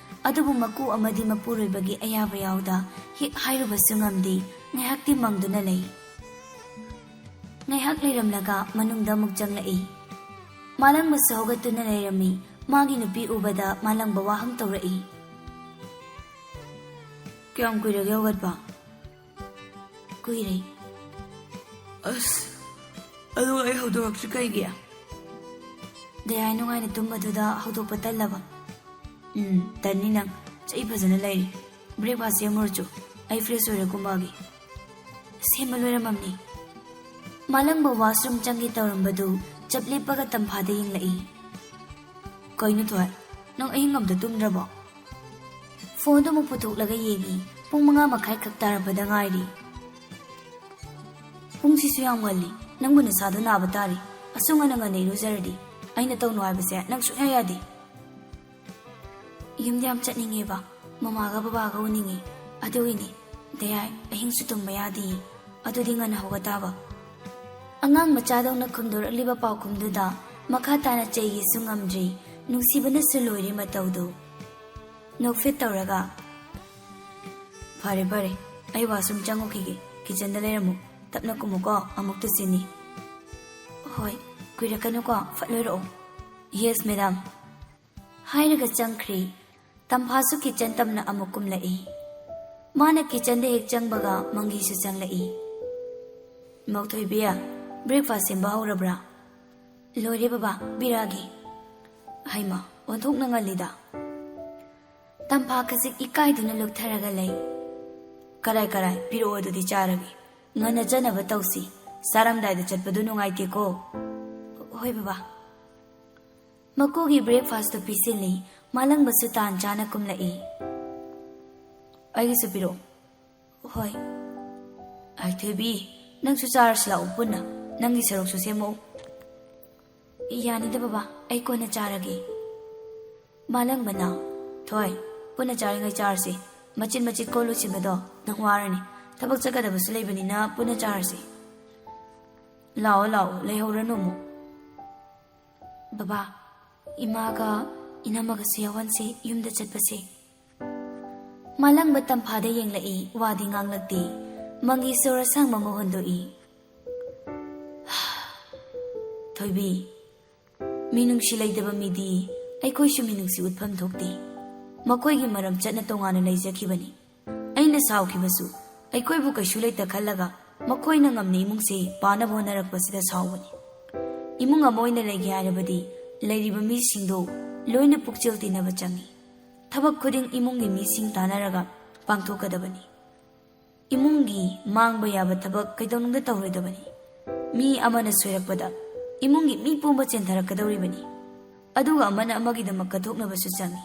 ꯑꯗꯨꯕꯨ ꯃꯀꯨ ꯑꯃꯗꯤ ꯃꯄꯨꯔꯣꯏꯕꯒꯤ ꯑꯌꯥꯕ ꯌꯥꯎꯗ ꯍꯦꯛ ꯍꯥꯏꯔꯨꯕꯁꯨ ꯉꯝꯗꯦ꯫ ꯉꯥꯏꯍꯥꯛꯇꯤ ꯃꯪꯗꯨꯅ ꯂꯩ꯫ ꯉꯥꯏꯍꯥꯛ ꯂꯩꯔꯝꯂꯒ ꯃꯅꯨꯡꯗ ꯑꯃꯨꯛ ꯆꯪꯂꯛꯏ꯫ ꯃꯥꯂꯪꯕꯁꯨ ꯍꯧꯒꯠꯇꯨꯅ ꯂꯩꯔꯝꯃꯤ꯫ ꯃꯥꯒꯤ ꯅꯨꯄꯤ ꯎꯕꯗ ꯃꯥꯂꯪꯕ ꯋꯥꯍꯪ ꯇꯧꯔꯛꯏ꯫ "ꯀꯌꯥꯝ ꯀꯨꯏꯔꯒꯦ ꯍꯧꯒꯠꯄ?" "ꯀꯨꯏꯔꯦ꯫" "ꯑꯁ, ꯑꯗꯨꯒ ꯑꯩ ꯍꯧꯗꯣꯔꯛꯇ꯭ꯔꯤ ꯀꯩꯒꯤ?" "ꯗꯌꯥꯏ ꯅꯨꯡꯉꯥꯏꯅ ꯇꯨꯝꯕꯗꯨꯗ ꯍꯧꯗꯣꯛꯄ ꯇꯜꯂꯕ꯫" "ꯎꯝ, ꯇꯟꯅꯤ ꯅꯪ꯫ ꯆꯩ ꯐꯖꯅ ꯂꯩꯔꯤ꯫ ꯕ꯭ꯔꯦꯛꯐꯥꯁ ꯁꯦꯝꯃꯨꯔꯆꯣ, ꯑꯩ ꯐ꯭ꯔꯦꯁ ꯑꯣꯏꯔ ꯀꯨꯝꯃꯛꯑꯒꯦ꯫" ꯁꯦꯝꯕ ꯂꯣꯏꯔꯝꯃꯝꯅꯤ꯫ ꯃꯥꯂꯪꯕ ꯋꯥꯁꯔꯨꯝ ꯆꯪꯒꯦ ꯇꯧꯔꯝꯕꯗꯨ ꯆꯞ ꯂꯦꯞꯄꯒ ꯇꯝꯐꯥꯗ ꯌꯦꯡꯂꯛꯏ꯫ "ꯀꯩꯅꯣ ꯊꯣꯏ, ꯅꯪ ꯑꯍꯤꯡ ꯑꯝꯇ ꯇꯨꯝꯗ꯭ꯔꯕꯣ?" ꯐꯣꯟꯗꯨ ꯑꯃꯨꯛ ꯄꯨꯊꯣꯛꯂꯒ ꯌꯦꯡꯏ꯫ ꯄꯨꯡ ꯃꯉꯥ ꯃꯈꯥꯏ ꯈꯛ ꯇꯥꯔꯛꯄꯗ ꯉꯥꯏꯔꯤ꯫ "ꯄꯨꯡꯁꯤꯁꯨ ꯌꯥꯝ ꯉꯜꯂꯤ꯫ ꯅꯪꯕꯨ ꯅꯁꯥꯗꯣ ꯅꯥꯕ ꯇꯥꯔꯤ꯫ ꯑꯁꯨꯛ ꯉꯟꯅ ꯉꯟꯅ ꯏꯔꯨꯖꯔꯗꯤ ꯑꯩꯅ ꯇꯧꯅꯨ ꯍꯥꯏꯕꯁꯦ ꯅꯪ ꯁꯨꯡꯌꯥ ꯌꯥꯗꯦ꯫" "ꯌꯨꯝꯗ ꯌꯥꯝ ꯆꯠꯅꯤꯡꯉꯦꯕ꯫ ꯃꯃꯥꯒ ꯕꯕꯥꯒ ꯎꯅꯤꯡꯉꯤ꯫ ꯑꯗꯨꯒꯤꯅꯤ꯫ ꯗꯌꯥꯏ, ꯑꯍꯤꯡꯁꯨ ꯇꯨꯝꯕ ꯌꯥꯗꯦꯌꯦ꯫ ꯑꯗꯨꯗꯤ ꯉꯟꯅ ꯍꯧꯒꯠ ꯇꯥꯕ꯫" ꯑꯉꯥꯡ ꯃꯆꯥꯗꯧꯅ ꯈꯨꯝꯗꯣꯔꯛꯂꯤꯕ ꯄꯥꯎꯈꯨꯝꯗꯨꯗ ꯃꯈꯥ ꯇꯥꯅ ꯆꯩꯒꯦꯁꯨ ꯉꯝꯗ꯭ꯔꯤ꯫ ꯅꯨꯡꯁꯤꯕꯅꯁꯨ ꯂꯣꯏꯔꯦ ꯃꯇꯧꯗꯨ꯫ ꯅꯣꯛꯐꯦꯠ ꯇꯧꯔꯒ, "ꯐꯔꯦ, ꯐꯔꯦ, ꯑꯩ ꯋꯥꯁꯔꯨꯝ ꯆꯪꯉꯨꯈꯤꯒꯦ꯫ ꯀꯤꯆꯟꯗ ꯂꯩꯔꯝꯃꯨ꯫ ꯇꯞꯅ ꯀꯨꯝꯃꯨꯀꯣ, ꯑꯃꯨꯛ ꯇꯨꯁꯤꯟꯅꯤ꯫" "ꯍꯣꯏ, ꯀꯨꯏꯔꯛꯀꯅꯨꯀꯣ, ꯐꯠ ꯂꯣꯏꯔꯛꯑꯣ꯫" "Yes, madam." ꯍꯥꯏꯔꯒ ꯆꯪꯈ꯭ꯔꯦ꯫ ꯇꯝꯐꯥꯁꯨ ꯀꯤꯆꯟ ꯇꯝꯅ ꯑꯃꯨꯛ ꯀꯨꯝꯂꯛꯏ꯫ ꯃꯥꯅ ꯀꯤꯆꯟꯗ ꯍꯦꯛ ꯆꯪꯕꯒ ꯃꯪꯒꯤꯁꯨ ꯆꯪꯂꯛꯏ꯫ "ꯃꯧꯊꯣꯏꯕꯤ, ꯕ꯭ꯔꯦꯛꯐꯥꯁ ꯁꯦꯝꯕ ꯍꯧꯔꯕ꯭ꯔꯥ?" "ꯂꯣꯏꯔꯦ ꯕꯕꯥ, ꯄꯤꯔꯛꯑꯒꯦ꯫" "ꯍꯩꯃꯥ, ꯑꯣꯟꯊꯣꯛꯅ ꯉꯜꯂꯤꯗ꯫" ꯇꯝꯐꯥ ꯈꯖꯤꯛ ꯏꯀꯥꯏꯗꯨꯅ ꯂꯨꯞꯊꯔꯒ ꯂꯩ꯫ "ꯀꯔꯥꯏ, ꯀꯔꯥꯏ, ꯄꯤꯔꯛꯑꯣ ꯑꯗꯨꯗꯤ ꯆꯥꯔꯒꯦ꯫ ꯉꯟꯅ ꯆꯠꯅꯕ ꯇꯧꯁꯤ꯫ ꯆꯥꯔꯝꯗꯥꯏꯗ ꯆꯠꯄꯗꯨ ꯅꯨꯡꯉꯥꯏꯇꯦꯀꯣ꯫ ꯍꯣꯏ ꯕꯕꯥ꯫ ꯃꯀꯨꯒꯤ breakfastꯇꯨ ꯄꯤꯁꯤꯜꯂꯤ꯫ ꯃꯥꯂꯪꯕꯁꯨ ꯇꯥꯟ ꯆꯥꯅ ꯀꯨꯝꯂꯛꯏ꯫ ꯑꯩꯒꯤꯁꯨ ꯄꯤꯔꯛꯑꯣ꯫ ꯍꯣꯏ꯫ ꯑꯥꯏ ꯊꯣꯏꯕꯤ, ꯅꯪꯁꯨ ꯆꯥꯔꯁꯤ ꯂꯥꯛꯑꯣ ꯄꯨꯟꯅ꯫ ꯅꯪꯒꯤ ꯁꯔꯨꯛꯁꯨ ꯁꯦꯝꯃꯛꯎ꯫ ꯌꯥꯅꯤꯗ ꯕꯕꯥ, ꯑꯩ ꯀꯣꯟꯅ ꯆꯥꯔꯒꯦ꯫ ꯃꯥꯂꯪꯕꯅ, ꯊꯣꯏ, ꯄꯨꯟꯅ ꯆꯥꯔꯤꯉꯩ ꯆꯥꯔꯁꯤ꯫ ꯃꯆꯤꯠ ꯃꯆꯤꯠ ꯀꯣꯜ ꯂꯣꯏꯁꯤꯟꯕꯗꯣ ꯅꯪ ꯋꯥꯔꯅꯤ꯫ ꯊꯕꯛ ꯆꯠꯀꯗꯕꯁꯨ ꯂꯩꯕꯅꯤꯅ ꯄꯨꯟꯅ ꯆꯥꯔꯁꯤ꯫ ꯂꯥꯛꯑꯣ ꯂꯥꯛꯑꯣ, ꯂꯩꯍꯧꯔꯅꯨ ꯑꯃꯨꯛ꯫ ꯕꯕꯥ, ꯏꯃꯥꯒ ꯏꯅꯝꯃꯒꯁꯨ ꯌꯥꯎꯍꯟꯁꯦ ꯌꯨꯝꯗ ꯆꯠꯄꯁꯦ꯫ ꯃꯥꯂꯪꯕ ꯇꯝꯐꯥꯗ ꯌꯦꯡꯂꯛꯏ, ꯋꯥꯗꯤ ꯉꯥꯡꯂꯛꯇꯦ꯫ ꯃꯪꯒꯤ ꯁꯣꯔ ꯑꯁꯥꯡꯕ ꯑꯃ ꯍꯣꯟꯗꯣꯛꯏ꯫ ꯊꯣꯏꯕꯤ, ꯃꯤꯅꯨꯡꯁꯤ ꯂꯩꯇꯕ ꯃꯤꯗꯤ ꯑꯩꯈꯣꯏꯁꯨ ꯃꯤꯅꯨꯡꯁꯤ ꯎꯠꯐꯝ ꯊꯣꯛꯇꯦ꯫ ꯃꯈꯣꯏꯒꯤ ꯃꯔꯝ ꯆꯠꯅ ꯇꯣꯉꯥꯟꯅ ꯂꯩꯖꯈꯤꯕꯅꯤ꯫ ꯑꯩꯅ ꯁꯥꯎꯈꯤꯕꯁꯨ ꯑꯩꯈꯣꯏꯕꯨ ꯀꯩꯁꯨ ꯂꯩꯇ ꯈꯜꯂꯒ ꯃꯈꯣꯏꯅ ꯉꯝꯅ ꯏꯃꯨꯡꯁꯦ ꯄꯥꯅꯕ ꯍꯣꯠꯅꯔꯛꯄꯁꯤꯗ ꯁꯥꯎꯕꯅꯤ꯫ ꯏꯃꯨꯡ ꯑꯃ ꯑꯣꯏꯅ ꯂꯩꯒꯦ ꯍꯥꯏꯔꯕꯗꯤ ꯂꯩꯔꯤꯕ ꯃꯤꯁꯤꯡꯗꯣ ꯂꯣꯏꯅ ꯄꯨꯛꯆꯦꯜ ꯇꯤꯟꯅꯕ ꯆꯪꯏ꯫ ꯊꯕꯛ ꯈꯨꯗꯤꯡ ꯏꯃꯨꯡꯒꯤ ꯃꯤꯁꯤꯡ ꯇꯥꯟꯅꯔꯒ ꯄꯥꯡꯊꯣꯛꯀꯗꯕꯅꯤ꯫ ꯏꯃꯨꯡꯒꯤ ꯃꯥꯡꯕ ꯌꯥꯕ ꯊꯕꯛ ꯀꯩꯗꯧꯅꯨꯡꯗ ꯇꯧꯔꯣꯏꯗꯕꯅꯤ꯫ ꯃꯤ ꯑꯃꯅ ꯁꯣꯏꯔꯛꯄꯗ ꯏꯃꯨꯡꯒꯤ ꯃꯤ ꯄꯨꯝꯕ ꯆꯦꯟꯊꯔꯛꯀꯗꯧꯔꯤꯕꯅꯤ꯫ ꯑꯗꯨꯒ ꯑꯃꯅ ꯑꯃꯒꯤꯗꯃꯛ ꯀꯠꯊꯣꯛꯅꯕꯁꯨ ꯆꯪꯏ꯫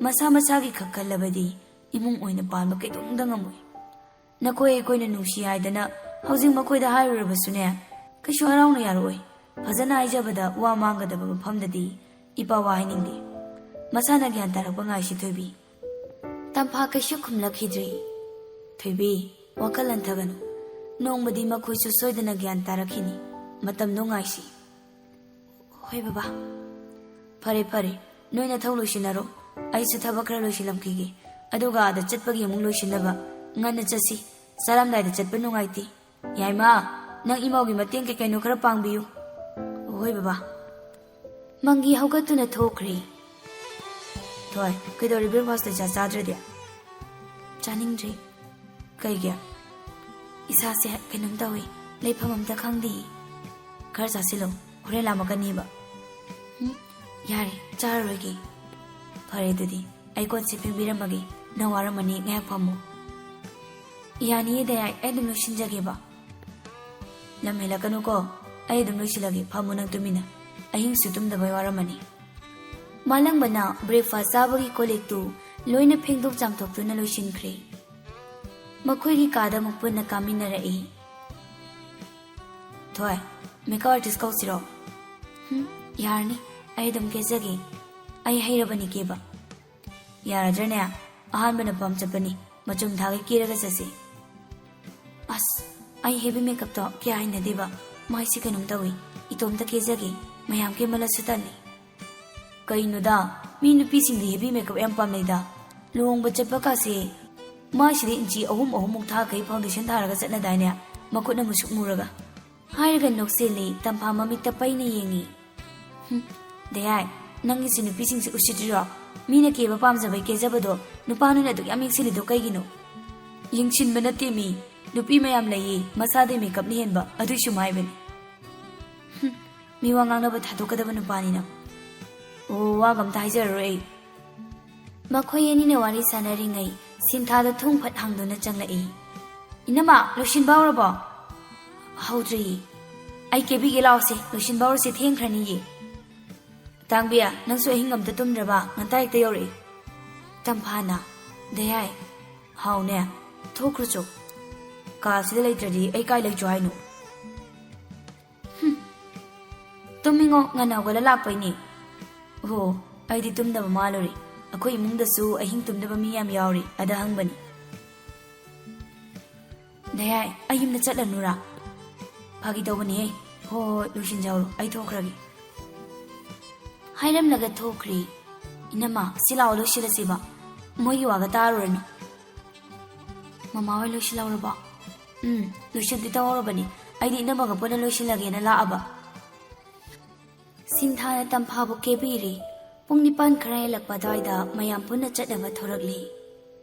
ꯃꯁꯥ ꯃꯁꯥꯒꯤ ꯈꯛ ꯈꯜꯂꯕꯗꯤ ꯏꯃꯨꯡ ꯑꯣꯏꯅ ꯄꯥꯟꯕ ꯀꯩꯗꯧꯅꯨꯡꯗ ꯉꯝꯃꯣꯏ꯫ ꯅꯈꯣꯏ ꯑꯩꯈꯣꯏꯅ ꯅꯨꯡꯁꯤ ꯍꯥꯏꯗꯅ ꯍꯧꯖꯤꯛ ꯃꯈꯣꯏꯗ ꯍꯥꯏꯔꯨꯔꯕꯁꯨꯅꯦ, ꯀꯩꯁꯨ ꯍꯔꯥꯎꯅ ꯌꯥꯔꯛꯑꯣꯏ꯫ ꯐꯖꯅ ꯍꯥꯏꯖꯕꯗ ꯋꯥ ꯃꯥꯡꯒꯗꯕ ꯃꯐꯝꯗꯗꯤ ꯏꯄꯥ ꯋꯥ ꯍꯥꯏꯅꯤꯡꯗꯦ꯫ ꯃꯁꯥꯅ ꯒ꯭ꯌꯥꯟ ꯇꯥꯔꯛꯄ ꯉꯥꯏꯁꯤ ꯊꯣꯏꯕꯤ꯫ ꯇꯝꯐꯥ ꯀꯩꯁꯨ ꯈꯨꯝꯂꯛꯈꯤꯗ꯭ꯔꯤ꯫ ꯊꯣꯏꯕꯤ, ꯋꯥꯈꯜ ꯍꯟꯊꯒꯅꯨ꯫ ꯅꯣꯡꯃꯗꯤ ꯃꯈꯣꯏꯁꯨ ꯁꯣꯏꯗꯅ ꯒ꯭ꯌꯥꯟ ꯇꯥꯔꯛꯈꯤꯅꯤ꯫ ꯃꯇꯝꯗꯣ ꯉꯥꯏꯁꯤ꯫ ꯍꯣꯏ ꯕꯕꯥ꯫ ꯐꯔꯦ ꯐꯔꯦ, ꯅꯣꯏ ꯅꯊꯧ ꯂꯣꯏꯁꯤꯟꯅꯔꯣ꯫ ꯑꯩꯁꯨ ꯊꯕꯛ ꯈꯔ ꯂꯣꯏꯁꯤꯜꯂꯝꯈꯤꯒꯦ꯫ ꯑꯗꯨꯒ ꯑꯥꯗ ꯆꯠꯄꯒꯤ ꯑꯃꯨꯛ ꯂꯣꯏꯁꯤꯟꯅꯕ꯫ ꯉꯟꯅ ꯆꯠꯁꯤ꯫ ꯆꯥꯔꯝꯗꯥꯏꯗ ꯆꯠꯄ ꯅꯨꯡꯉꯥꯏꯇꯦ꯫ ꯌꯥꯏꯃ, ꯅꯪ ꯏꯃꯧꯒꯤ ꯃꯇꯦꯡ ꯀꯩ ꯀꯩꯅꯣ ꯈꯔ ꯄꯥꯡꯕꯤꯌꯨ꯫ ꯍꯣꯏ ꯕꯕꯥ꯫ ꯃꯪꯒꯤ ꯍꯧꯒꯠꯇꯨꯅ ꯊꯣꯛꯈ꯭ꯔꯦ꯫ ꯊꯣꯏ, ꯀꯩꯗꯧꯔꯤ breakfastꯇ ꯆꯥ ꯆꯥꯗ꯭ꯔꯗꯤ? ꯆꯥꯅꯤꯡꯗ꯭ꯔꯦ꯫ ꯀꯩꯒꯤ? ꯏꯁꯥꯁꯦ ꯀꯩꯅꯣꯝ ꯇꯧꯏ, ꯂꯩꯐꯝ ꯑꯝꯇ ꯈꯪꯗꯦ꯫ ꯈꯔ ꯆꯥꯁꯤꯜꯂꯣ, ꯍꯣꯔꯦꯟ ꯂꯥꯝꯃꯛꯀꯅꯤꯕ꯫ ꯎꯝ, ꯌꯥꯔꯦ, ꯆꯥꯔꯔꯣꯏꯒꯦ꯫ ꯐꯔꯦ ꯑꯗꯨꯗꯤ, ꯑꯩ ꯀꯣꯟꯁꯦ ꯐꯦꯡꯕꯤꯔꯝꯃꯒꯦ, ꯅꯪ ꯋꯥꯔꯝꯃꯅꯤ, ꯉꯥꯏꯍꯥꯛ ꯐꯝꯃꯣ꯫ ꯌꯥꯅꯤꯌꯦ ꯗꯌꯥꯏ, ꯑꯩ ꯑꯗꯨꯝ ꯂꯣꯏꯁꯤꯟꯖꯒꯦꯕ꯫ ꯂꯝ ꯍꯦꯜꯂꯛꯀꯅꯨꯀꯣ, ꯑꯩ ꯑꯗꯨꯝ ꯂꯣꯏꯁꯤꯜꯂꯒꯦ, ꯐꯝꯃꯨ ꯅꯪ ꯇꯨꯃꯤꯟꯅ꯫ ꯑꯍꯤꯡꯁꯨ ꯇꯨꯝꯗꯕꯩ ꯋꯥꯔꯝꯃꯅꯤ꯫ ꯃꯥꯂꯪꯕꯅ breakfast ꯆꯥꯕꯒꯤ ꯀꯣꯜ ꯂꯤꯛꯇꯨ ꯂꯣꯏꯅ ꯐꯦꯡꯗꯣꯛ ꯆꯥꯝꯊꯣꯛꯇꯨꯅ ꯂꯣꯏꯁꯤꯟꯈ꯭ꯔꯦ꯫ ꯃꯈꯣꯏꯒꯤ ꯀꯥꯗ ꯑꯃꯨꯛ ꯄꯨꯟꯅ ꯀꯥꯃꯤꯟꯅꯔꯛꯏ꯫ ꯊꯣꯏ, makeup artist ꯀꯧꯁꯤꯔꯣ? ꯍꯨꯝ, ꯌꯥꯔꯅꯤ, ꯑꯩ ꯑꯗꯨꯝ ꯀꯦꯖꯒꯦ꯫ ꯑꯩ ꯍꯩꯔꯕꯅꯤ ꯀꯦꯕ꯫ ꯌꯥꯔꯗ꯭ꯔꯅꯦ? ꯑꯍꯥꯟꯕꯅ ꯄꯥꯝ ꯆꯠꯄꯅꯤ, ꯃꯆꯨꯝ ꯊꯥꯒꯩ ꯀꯦꯔꯒ ꯆꯠꯁꯤ꯫ ꯑꯁ, ꯑꯩ heavy makeupꯇꯣ ꯀꯌꯥ ꯍꯩꯅꯗꯦꯕ꯫ ꯃꯥꯏꯁꯤ ꯀꯩꯅꯣꯝ ꯇꯧꯏ꯫ ꯏꯇꯣꯝꯇ ꯀꯦꯖꯒꯦ꯫ ꯃꯌꯥꯝ ꯀꯦꯃꯜꯂꯁꯨ ꯇꯜꯂꯤ꯫ ꯀꯩꯅꯣꯗ, ꯃꯤ ꯅꯨꯄꯤꯁꯤꯡꯗꯤ heavy makeup ꯌꯥꯝ ꯄꯥꯝꯅꯩꯗ꯫ ꯂꯨꯍꯣꯡꯕ ꯆꯠꯄ ꯀꯥꯁꯦ ꯃꯥꯏꯁꯤꯗꯤ ꯏꯟꯆꯤ ꯑꯍꯨꯝ ꯑꯍꯨꯝꯃꯨꯛ ꯊꯥꯈꯩ foundation ꯊꯥꯔꯒ ꯆꯠꯅꯗꯥꯏꯅꯦ? ꯃꯈꯨꯠꯅ ꯃꯨꯁꯨꯛ ꯃꯨꯔꯒ꯫ ꯍꯥꯏꯔꯒ ꯅꯣꯛꯆꯦꯜꯂꯤ ꯇꯝꯐꯥ ꯃꯃꯤꯠꯇ ꯄꯩꯅ ꯌꯦꯡꯉꯤ꯫ ꯍꯨꯝ, ꯗꯌꯥꯏ, ꯅꯪꯒꯤꯁꯨ ꯅꯨꯄꯤꯁꯤꯡꯁꯦ ꯎꯁꯤꯠꯇ꯭ꯔꯤꯔꯣ? ꯃꯤꯅ ꯀꯦꯕ ꯄꯥꯝꯖꯕꯩ ꯀꯦꯖꯕꯗꯣ ꯅꯨꯄꯥ ꯅꯣꯏꯅ ꯑꯗꯨꯛ ꯌꯥꯝ ꯌꯦꯡꯁꯤꯜꯂꯤꯗꯣ ꯀꯩꯒꯤꯅꯣ? ꯌꯦꯡꯁꯤꯟꯕ ꯅꯠꯇꯦ ꯃꯤ, ꯅꯨꯄꯤ ꯃꯌꯥꯝ ꯂꯩꯌꯦ ꯃꯁꯥꯗꯩ makeupꯅ ꯍꯦꯟꯕ, ꯑꯗꯨꯏꯁꯨ ꯍꯥꯏꯕꯅꯤ꯫ ꯍꯨꯝ, ꯃꯤ ꯋꯥ ꯉꯥꯡꯅꯕ ꯊꯥꯗꯣꯛꯀꯗꯕ ꯅꯨꯄꯥꯅꯤꯅ꯫ ꯑꯣ, ꯋꯥꯒ ꯑꯝꯇ ꯍꯥꯏꯖꯔꯔꯣꯏ ꯑꯩ꯫ ꯃꯈꯣꯏ ꯑꯅꯤꯅ ꯋꯥꯔꯤ ꯁꯥꯟꯅꯔꯤꯉꯩ ꯁꯤꯟꯊꯥꯗꯣ ꯊꯣꯡ ꯐꯠ ꯍꯥꯡꯗꯨꯅ ꯆꯪꯂꯛꯏ꯫ "ꯏꯅꯝꯃ, ꯂꯣꯏꯁꯤꯟꯕ ꯍꯧꯔꯕꯣ?" "ꯍꯧꯗ꯭ꯔꯤꯌꯦ꯫ ꯑꯩ ꯀꯦꯕꯤꯒꯦ ꯂꯥꯛꯑꯣꯁꯦ, ꯂꯣꯏꯁꯤꯟꯕ ꯍꯧꯔꯁꯦ, ꯊꯦꯡꯈ꯭ꯔꯅꯤꯌꯦ꯫" "ꯇꯥꯡꯕꯤ, ꯅꯪꯁꯨ ꯑꯍꯤꯡ ꯑꯝꯇ ꯇꯨꯝꯗ꯭ꯔꯕ? ꯉꯟꯇꯥ ꯍꯦꯛꯇ ꯌꯧꯔꯛꯏ꯫" ꯇꯝꯐꯥꯅ, "ꯗꯌꯥꯏ, ꯍꯥꯎꯅꯦ, ꯊꯣꯛꯈ꯭ꯔꯨꯆꯣ꯫ ꯀꯥꯁꯤꯗ ꯂꯩꯇ꯭ꯔꯗꯤ ꯑꯩ ꯀꯥꯏ ꯂꯩꯆꯣ ꯍꯥꯏꯅꯣ?" "ꯍꯨꯝ, ꯇꯨꯝꯃꯤꯉꯣ, ꯉꯟꯅ ꯍꯧꯒꯠꯂ ꯂꯥꯛꯄꯩꯅꯦ꯫" "ꯑꯣ, ꯑꯩꯗꯤ ꯇꯨꯝꯗꯕ ꯃꯥꯜꯂꯨꯔꯦ꯫ ꯑꯩꯈꯣꯏ ꯏꯃꯨꯡꯗꯁꯨ ꯑꯍꯤꯡ ꯇꯨꯝꯗꯕ ꯃꯤ ꯌꯥꯝ ꯌꯥꯎꯔꯤ, ꯑꯗ ꯍꯪꯕꯅꯤ꯫" "ꯗꯌꯥꯏ, ꯑꯩ ꯌꯨꯝꯗ ꯆꯠꯂꯅꯨꯔꯥ?" "ꯐꯥꯒꯤ ꯇꯧꯕꯅꯤꯍꯦ꯫ ꯍꯣꯏ, ꯍꯣꯏ, ꯂꯣꯏꯁꯤꯟꯖꯍꯧꯔꯣ, ꯑꯩ ꯊꯣꯛꯈ꯭ꯔꯒꯦ꯫" ꯍꯥꯏꯔꯝꯂꯒ ꯊꯣꯛꯈ꯭ꯔꯦ꯫ "ꯏꯅꯝꯃ, ꯁꯤ ꯂꯥꯛꯑꯣ, ꯂꯣꯏꯁꯤꯜꯂꯁꯤꯕ꯫ ꯃꯣꯏꯒꯤ ꯋꯥꯒ ꯇꯥꯔꯨꯔꯅꯨ꯫" "ꯃꯃꯥ ꯍꯣꯏ ꯂꯣꯏꯁꯤꯜꯍꯧꯔꯕꯣ?" "ꯎꯝ, ꯂꯣꯏꯁꯤꯟꯗꯤ ꯇꯧꯍꯧꯔꯕꯅꯤ꯫ ꯑꯩꯗꯤ ꯏꯅꯝꯃꯒ ꯄꯨꯟꯅ ꯂꯣꯏꯁꯤꯜꯂꯒꯦꯅ ꯂꯥꯛꯑꯕ꯫" ꯁꯤꯟꯊꯥꯅ ꯇꯝꯐꯥꯕꯨ ꯀꯦꯕꯤꯔꯤ꯫ ꯄꯨꯡ ꯅꯤꯄꯥꯟ ꯈꯔ ꯍꯦꯜꯂꯛꯄ ꯑꯗꯨꯋꯥꯏꯗ ꯃꯌꯥꯝ ꯄꯨꯟꯅ ꯆꯠꯅꯕ ꯊꯣꯔꯛꯂꯤ꯫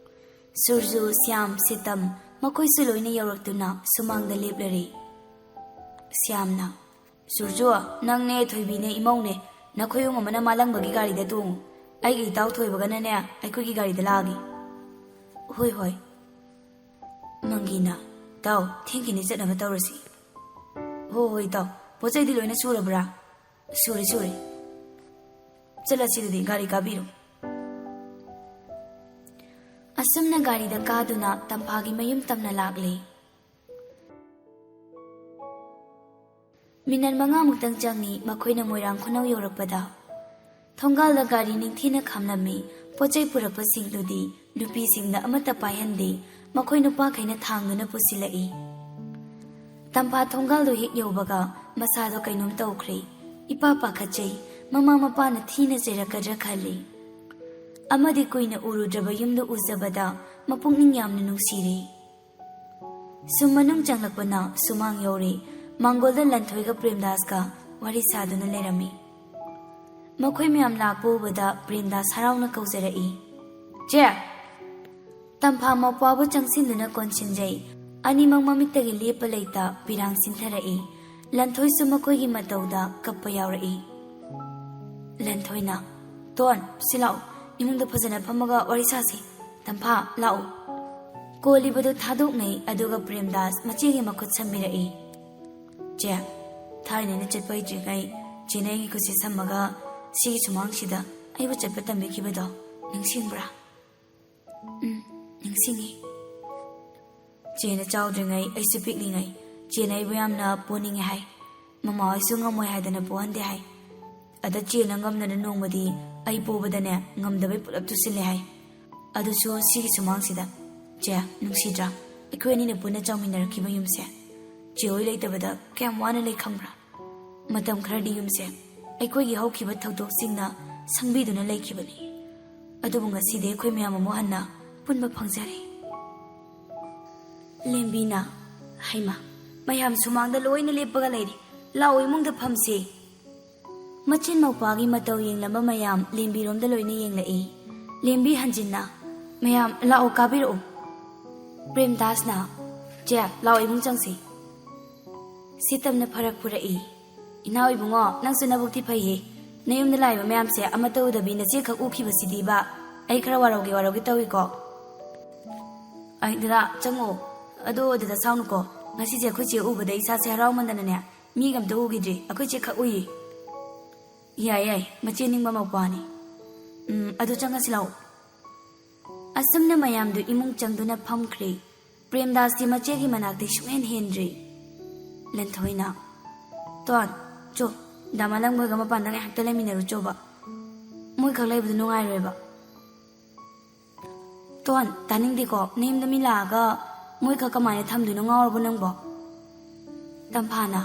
ꯁꯨꯔꯖꯨ, ꯁ꯭ꯌꯥꯝ, ꯁꯤꯇꯝ ꯃꯈꯣꯏꯁꯨ ꯂꯣꯏꯅ ꯌꯧꯔꯛꯇꯨꯅ ꯁꯨꯃꯥꯡꯗ ꯂꯦꯞꯂꯔꯦ꯫ ꯁ꯭ꯌꯥꯝꯅ, "ꯁꯨꯔꯖꯨ, ꯅꯪꯅꯦ, ꯊꯣꯏꯕꯤꯅꯦ, ꯏꯃꯧꯅꯦ, ꯅꯈꯣꯏ ꯑꯍꯨꯝ ꯑꯃꯅ ꯃꯥꯂꯪꯕꯒꯤ ꯒꯥꯔꯤꯗ ꯇꯣꯡꯉꯨ꯫ ꯑꯩꯒꯤ ꯏꯇꯥꯎ ꯊꯣꯏꯕꯒꯅꯅꯦ ꯑꯩꯈꯣꯏꯒꯤ ꯒꯥꯔꯤꯗ ꯂꯥꯛꯑꯒꯦ꯫" "ꯍꯣꯏ, ꯍꯣꯏ꯫" ꯃꯪꯒꯤꯅ, "ꯇꯥꯎ, ꯊꯦꯡꯈꯤꯅꯤ, ꯆꯠꯅꯕ ꯇꯧꯔꯁꯤ"꯫ "ꯍꯣ ꯍꯣꯏ ꯇꯥꯎ, ꯄꯣꯠ ꯆꯩꯗꯤ ꯂꯣꯏꯅ ꯁꯨꯔꯕ꯭ꯔꯥ?" "ꯁꯨꯔꯦ ꯁꯨꯔꯦ꯫ ꯆꯠꯂꯁꯤ ꯑꯗꯨꯗꯤ, ꯒꯥꯔꯤ ꯀꯥꯕꯤꯔꯣ"꯫ ꯑꯁꯨꯝꯅ ꯒꯥꯔꯤꯗ ꯀꯥꯗꯨꯅ ꯇꯝꯐꯥꯒꯤ ꯃꯌꯨꯝ ꯇꯝꯅ ꯂꯥꯛꯂꯦ꯫ ꯃꯤꯅꯠ ꯃꯉꯥꯃꯨꯛꯇꯪ ꯆꯪꯉꯤ ꯃꯈꯣꯏꯅ ꯃꯣꯏꯔꯥꯡ ꯈꯨꯅꯧ ꯌꯧꯔꯛꯄꯗ꯫ ꯊꯣꯡꯒꯥꯜꯗ ꯒꯥꯔꯤ ꯅꯤꯡꯊꯤꯅ ꯈꯥꯝꯂꯝꯃꯤ꯫ ꯄꯣꯠ ꯆꯩ ꯄꯨꯔꯛꯄꯁꯤꯡꯗꯨꯗꯤ ꯅꯨꯄꯤꯁꯤꯡꯗ ꯑꯃꯠꯇ ꯄꯥꯏꯍꯟꯗꯦ꯫ ꯃꯈꯣꯏ ꯅꯨꯄꯥꯈꯩꯅ ꯊꯥꯡꯗꯨꯅ ꯄꯨꯁꯤꯜꯂꯛꯏ꯫ ꯇꯝꯐꯥ ꯊꯣꯡꯒꯥꯜꯗꯨ ꯍꯦꯛ ꯌꯧꯕꯒ ꯃꯁꯥꯗꯣ ꯀꯩꯅꯣꯝ ꯇꯧꯈ꯭ꯔꯦ꯫ ꯏꯄꯥ ꯄꯥꯈꯠꯆꯩ꯫ ꯃꯃꯥ ꯃꯄꯥꯅ ꯊꯤꯅ ꯆꯩꯔꯛꯀꯗ꯭ꯔꯥ ꯈꯜꯂꯤ꯫ ꯑꯃꯗꯤ ꯀꯨꯏꯅ ꯎꯔꯨꯗ꯭ꯔꯕ ꯌꯨꯝꯗꯨ ꯎꯖꯕꯗ ꯃꯄꯨꯛꯅꯤꯡ ꯌꯥꯝꯅ ꯅꯨꯡꯁꯤꯔꯦ꯫ ꯁꯨꯝ ꯃꯅꯨꯡ ꯆꯪꯂꯛꯄꯅ ꯁꯨꯃꯥꯡ ꯌꯧꯔꯦ꯫ ꯃꯥꯡꯒꯣꯜꯗ ꯂꯟꯊꯣꯏꯒ ꯄ꯭ꯔꯦꯝꯗꯥꯁꯀ ꯋꯥꯔꯤ ꯁꯥꯗꯨꯅ ꯂꯩꯔꯝꯃꯤ꯫ ꯃꯈꯣꯏ ꯃꯌꯥꯝ ꯂꯥꯛꯄ ꯎꯕꯗ ꯄ꯭ꯔꯦꯝꯗꯥꯁ ꯍꯔꯥꯎꯅ ꯀꯧꯖꯔꯛꯏ, "ꯆꯦ!" ꯇꯝꯐꯥ ꯃꯧꯄ꯭ꯋꯥꯕꯨ ꯆꯪꯁꯤꯟꯗꯨꯅ ꯀꯣꯟꯁꯤꯟꯖꯩ꯫ ꯑꯅꯤꯃꯛ ꯃꯃꯤꯠꯇꯒꯤ ꯂꯦꯞꯄ ꯂꯩꯇ ꯄꯤꯔꯥꯡ ꯁꯤꯟꯊꯔꯛꯏ꯫ ꯂꯟꯊꯣꯏꯁꯨ ꯃꯈꯣꯏꯒꯤ ꯃꯇꯧꯗ ꯀꯞꯄ ꯌꯥꯎꯔꯛꯏ꯫ ꯂꯟꯊꯣꯏꯅ, "ꯇꯣꯟ, ꯁꯤ ꯂꯥꯛꯎ, ꯏꯃꯨꯡꯗ ꯐꯖꯅ ꯐꯝꯃꯒ ꯋꯥꯔꯤ ꯁꯥꯁꯤ꯫ ꯇꯝꯐꯥ, ꯂꯥꯛꯎ"꯫ ꯀꯣꯜꯂꯤꯕꯗꯨ ꯊꯥꯗꯣꯛꯅꯩ, ꯑꯗꯨꯒ ꯄ꯭ꯔꯦꯝꯗꯥꯁ ꯃꯆꯦꯒꯤ ꯃꯈꯨꯠ ꯁꯝꯕꯤꯔꯛꯏ꯫ "ꯆꯦ, ꯊꯥꯏꯅ ꯑꯩꯅ ꯆꯠꯄ ꯍꯩꯇ꯭ꯔꯤꯉꯩ ꯆꯦꯅ ꯑꯩꯒꯤ ꯈꯨꯠꯁꯤ ꯁꯝꯃꯒ ꯁꯤꯒꯤ ꯁꯨꯃꯥꯡꯁꯤꯗ ꯑꯩꯕꯨ ꯆꯠꯄ ꯇꯝꯕꯤꯈꯤꯕꯗꯣ ꯅꯤꯡꯁꯤꯡꯕ꯭ꯔꯥ?" "ꯎꯝ, ꯅꯤꯡꯁꯤꯡꯉꯤ꯫ ꯆꯦꯅ ꯆꯥꯎꯗ꯭ꯔꯤꯉꯩ ꯑꯩꯁꯨ ꯄꯤꯛꯂꯤꯉꯩ ꯆꯦꯅ ꯑꯩꯕꯨ ꯌꯥꯝꯅ ꯄꯣꯅꯤꯡꯉꯦ ꯍꯥꯏ꯫ ꯃꯃꯥ ꯍꯣꯏꯁꯨ ꯉꯝꯃꯣꯏ ꯍꯥꯏꯗꯅ ꯄꯣꯍꯟꯗꯦ ꯍꯥꯏ꯫ ꯑꯗ ꯆꯦꯅ ꯉꯝꯗꯅ ꯅꯣꯡꯃꯗꯤ ꯑꯩ ꯄꯣꯕꯗꯅꯦ ꯉꯝꯗꯕꯩ ꯄꯨꯂꯞ ꯇꯨꯁꯤꯜꯂꯦ ꯍꯥꯏ꯫ ꯑꯗꯨꯁꯨ ꯁꯤꯒꯤ ꯁꯨꯃꯥꯡꯁꯤꯗ꯫ ꯆꯦ, ꯅꯨꯡꯁꯤꯗ꯭ꯔꯥ? ꯑꯩꯈꯣꯏ ꯑꯅꯤꯅ ꯄꯨꯟꯅ ꯆꯥꯎꯃꯤꯟꯅꯔꯛꯈꯤꯕ ꯌꯨꯝꯁꯦ꯫ ꯆꯦ ꯍꯣꯏ ꯂꯩꯇꯕꯗ ꯀꯌꯥꯝ ꯋꯥꯅ ꯂꯩ ꯈꯪꯕ꯭ꯔꯥ? ꯃꯇꯝ ꯈꯔꯗꯤ ꯌꯨꯝꯁꯦ ꯑꯩꯈꯣꯏꯒꯤ ꯍꯧꯈꯤꯕ ꯊꯧꯗꯣꯛꯁꯤꯡꯅ ꯁꯪꯕꯤꯗꯨꯅ ꯂꯩꯈꯤꯕꯅꯤ꯫ ꯑꯗꯨꯕꯨ ꯉꯁꯤꯗꯤ ꯑꯩꯈꯣꯏ ꯃꯌꯥꯝ ꯑꯃꯨꯛ ꯍꯟꯅ ꯄꯨꯟꯕ ꯐꯪꯖꯔꯦ"꯫ ꯂꯦꯝꯕꯤꯅ, "ꯍꯩꯃꯥ, ꯃꯌꯥꯝ ꯁꯨꯃꯥꯡꯗ ꯂꯣꯏꯅ ꯂꯦꯞꯄꯒ ꯂꯩꯔꯦ꯫ ꯂꯥꯛꯑꯣ, ꯏꯃꯨꯡꯗ ꯐꯝꯁꯦ"꯫ ꯃꯆꯤꯟ ꯃꯧꯄ꯭ꯋꯥꯒꯤ ꯃꯇꯧ ꯌꯦꯡꯂꯝꯕ ꯃꯌꯥꯝ ꯂꯦꯝꯕꯤꯔꯣꯝꯗ ꯂꯣꯏꯅ ꯌꯦꯡꯂꯛꯏ꯫ ꯂꯦꯝꯕꯤ ꯍꯟꯖꯤꯟꯅ, "ꯃꯌꯥꯝ ꯂꯥꯛꯑꯣ, ꯀꯥꯕꯤꯔꯛꯎ"꯫ ꯄ꯭ꯔꯦꯝꯗꯥꯁꯅ, "ꯆꯦ, ꯂꯥꯛꯑꯣ, ꯏꯃꯨꯡ ꯆꯪꯁꯤ"꯫ ꯁꯤꯇꯝꯅ ꯐꯔꯛ ꯐꯨꯔꯛꯏ꯫ "ꯏꯅꯥꯎ ꯏꯕꯨꯡꯉꯣ, ꯅꯪꯁꯨ ꯅꯕꯨꯛꯇꯤ ꯐꯩꯌꯦ꯫ ꯅꯌꯨꯝꯗ ꯂꯥꯛꯏꯕ ꯃꯌꯥꯝꯁꯦ ꯑꯃꯠꯇ ꯎꯗꯕꯤ ꯅꯆꯦꯈꯛ ꯎꯈꯤꯕꯁꯤꯗꯤꯕ꯫ ꯑꯩ ꯈꯔ ꯋꯥꯔꯧꯒꯦ ꯋꯥꯔꯧꯒꯦ ꯇꯧꯏꯀꯣ"꯫ "ꯑꯩ, ꯗꯗꯥ, ꯆꯪꯉꯣ꯫ ꯑꯗꯣ ꯑꯗꯨꯗ ꯁꯥꯎꯅꯨꯀꯣ, ꯉꯁꯤꯁꯦ ꯑꯩꯈꯣꯏ ꯆꯦ ꯎꯕꯗ ꯏꯁꯥꯁꯦ ꯍꯔꯥꯎꯃꯟꯗꯅꯅꯦ, ꯃꯤꯒ ꯑꯝꯇ ꯎꯈꯤꯗ꯭ꯔꯤ, ꯑꯩꯈꯣꯏ ꯆꯦ ꯈꯛ ꯎꯏꯌꯦ꯫ ꯌꯥꯏ ꯌꯥꯏ, ꯃꯆꯦ ꯅꯤꯡꯕ ꯃꯧꯄ꯭ꯋꯥꯅꯤ꯫ ꯎꯝ, ꯑꯗꯨ ꯆꯪꯉꯁꯤ ꯂꯥꯛꯑꯣ꯫ ꯑꯁꯨꯝꯅ ꯃꯌꯥꯝꯗꯨ ꯏꯃꯨꯡ ꯆꯪꯗꯨꯅ ꯐꯝꯈ꯭ꯔꯦ꯫ ꯄ꯭ꯔꯦꯝꯗꯥꯁꯇꯤ ꯃꯆꯦꯒꯤ ꯃꯅꯥꯛꯇꯩ ꯁꯨꯡꯍꯦꯟ ꯍꯦꯟꯗ꯭ꯔꯤ꯫ ꯂꯟꯊꯣꯏꯅ, "ꯇꯣꯟ, ꯆꯣ, ꯗꯥ ꯃꯥꯂꯪ ꯃꯣꯏꯒ ꯃꯄꯥꯟꯗ ꯉꯥꯏꯍꯥꯛꯇ ꯂꯩꯃꯤꯟꯅꯔꯨ ꯆꯣꯕ꯫ ꯃꯣꯏꯈꯛ ꯂꯩꯕꯗꯨ ꯅꯨꯡꯉꯥꯏꯔꯣꯏꯕ꯫" "ꯇꯣꯟ, ꯇꯥꯅꯤꯡꯗꯦꯀꯣ, ꯅꯌꯨꯝꯗ ꯃꯤ ꯂꯥꯛꯑꯒ ꯃꯣꯏꯈꯛ ꯀꯃꯥꯏꯅ ꯊꯝꯗꯣꯏꯅꯣ, ꯉꯥꯎꯔꯕꯣ ꯅꯪꯕꯣ?" ꯇꯝꯐꯥꯅ,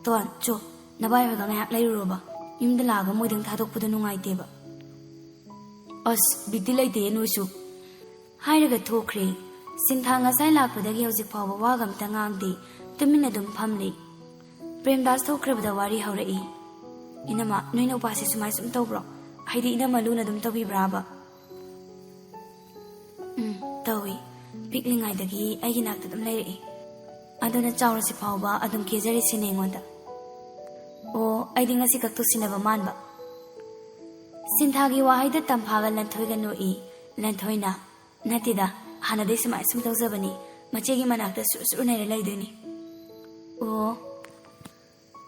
"ꯇꯣꯟ, ꯆꯣ, ꯅꯕꯥꯏ ꯍꯣꯏꯒ ꯉꯥꯏꯍꯥꯛ ꯂꯩꯔꯨꯔꯣꯕ꯫ ꯌꯨꯝꯗ ꯂꯥꯛꯑꯒ ꯃꯣꯏꯗꯪ ꯊꯥꯗꯣꯛꯄꯗꯣ ꯅꯨꯡꯉꯥꯏꯇꯦꯕ꯫" "ꯑꯁ, ꯕꯤꯠꯇꯤ ꯂꯩꯇꯦ ꯅꯣꯏꯁꯨ꯫" ꯍꯥꯏꯔꯒ ꯊꯣꯛꯈ꯭ꯔꯦ꯫ ꯁꯤꯟꯊꯥ ꯉꯁꯥꯏ ꯂꯥꯛꯄꯗꯒꯤ ꯍꯧꯖꯤꯛ ꯐꯥꯎꯕ ꯋꯥꯒ ꯑꯝꯇ ꯉꯥꯡꯗꯦ, ꯇꯨꯃꯤꯟꯅ ꯑꯗꯨꯝ ꯐꯝꯂꯤ꯫ ꯄ꯭ꯔꯦꯝꯗꯥꯁ ꯊꯣꯛꯈ꯭ꯔꯕꯗ ꯋꯥꯔꯤ ꯍꯧꯔꯛꯏ꯫ "ꯏꯅꯝꯃ, ꯅꯣꯏ ꯅꯨꯄꯥꯁꯤ ꯁꯨꯃꯥꯏ ꯁꯨꯝ ꯇꯧꯕ꯭ꯔꯣ? ꯍꯥꯏꯗꯤ ꯏꯅꯝꯃ ꯂꯨꯅ ꯑꯗꯨꯝ ꯇꯧꯕꯤꯕ꯭ꯔꯥꯕ?" "ꯎꯝ, ꯇꯧꯏ꯫ ꯄꯤꯛꯂꯤꯉꯩꯗꯒꯤ ꯑꯩꯒꯤ ꯅꯥꯛꯇ ꯑꯗꯨꯝ ꯂꯩꯔꯛꯏ꯫ ꯑꯗꯨꯅ ꯆꯥꯎꯔꯁꯤ ꯐꯥꯎꯕ ꯑꯗꯨꯝ ꯀꯦꯖꯔꯤꯁꯤꯅꯦ ꯑꯩꯉꯣꯟꯗ꯫" "ꯑꯣ, ꯑꯩꯗꯤ ꯉꯁꯤ ꯈꯛ ꯇꯧꯁꯤꯟꯅꯕ ꯃꯥꯟꯕ꯫" ꯁꯤꯟꯊꯥꯒꯤ ꯋꯥꯍꯩꯗ ꯇꯝꯐꯥꯒ ꯂꯟꯊꯣꯏꯒ ꯅꯣꯛꯏ꯫ ꯂꯟꯊꯣꯏꯅ, "ꯅꯠꯇꯦꯗ, ꯍꯥꯟꯅꯗꯩ ꯁꯨꯃꯥꯏ ꯁꯨꯝ ꯇꯧꯖꯕꯅꯤ꯫ ꯃꯆꯦꯒꯤ ꯃꯅꯥꯛꯇ ꯁꯨꯔ ꯁꯨꯔ ꯅꯩꯔ ꯂꯩꯗꯣꯏꯅꯤ꯫" "ꯑꯣ꯫"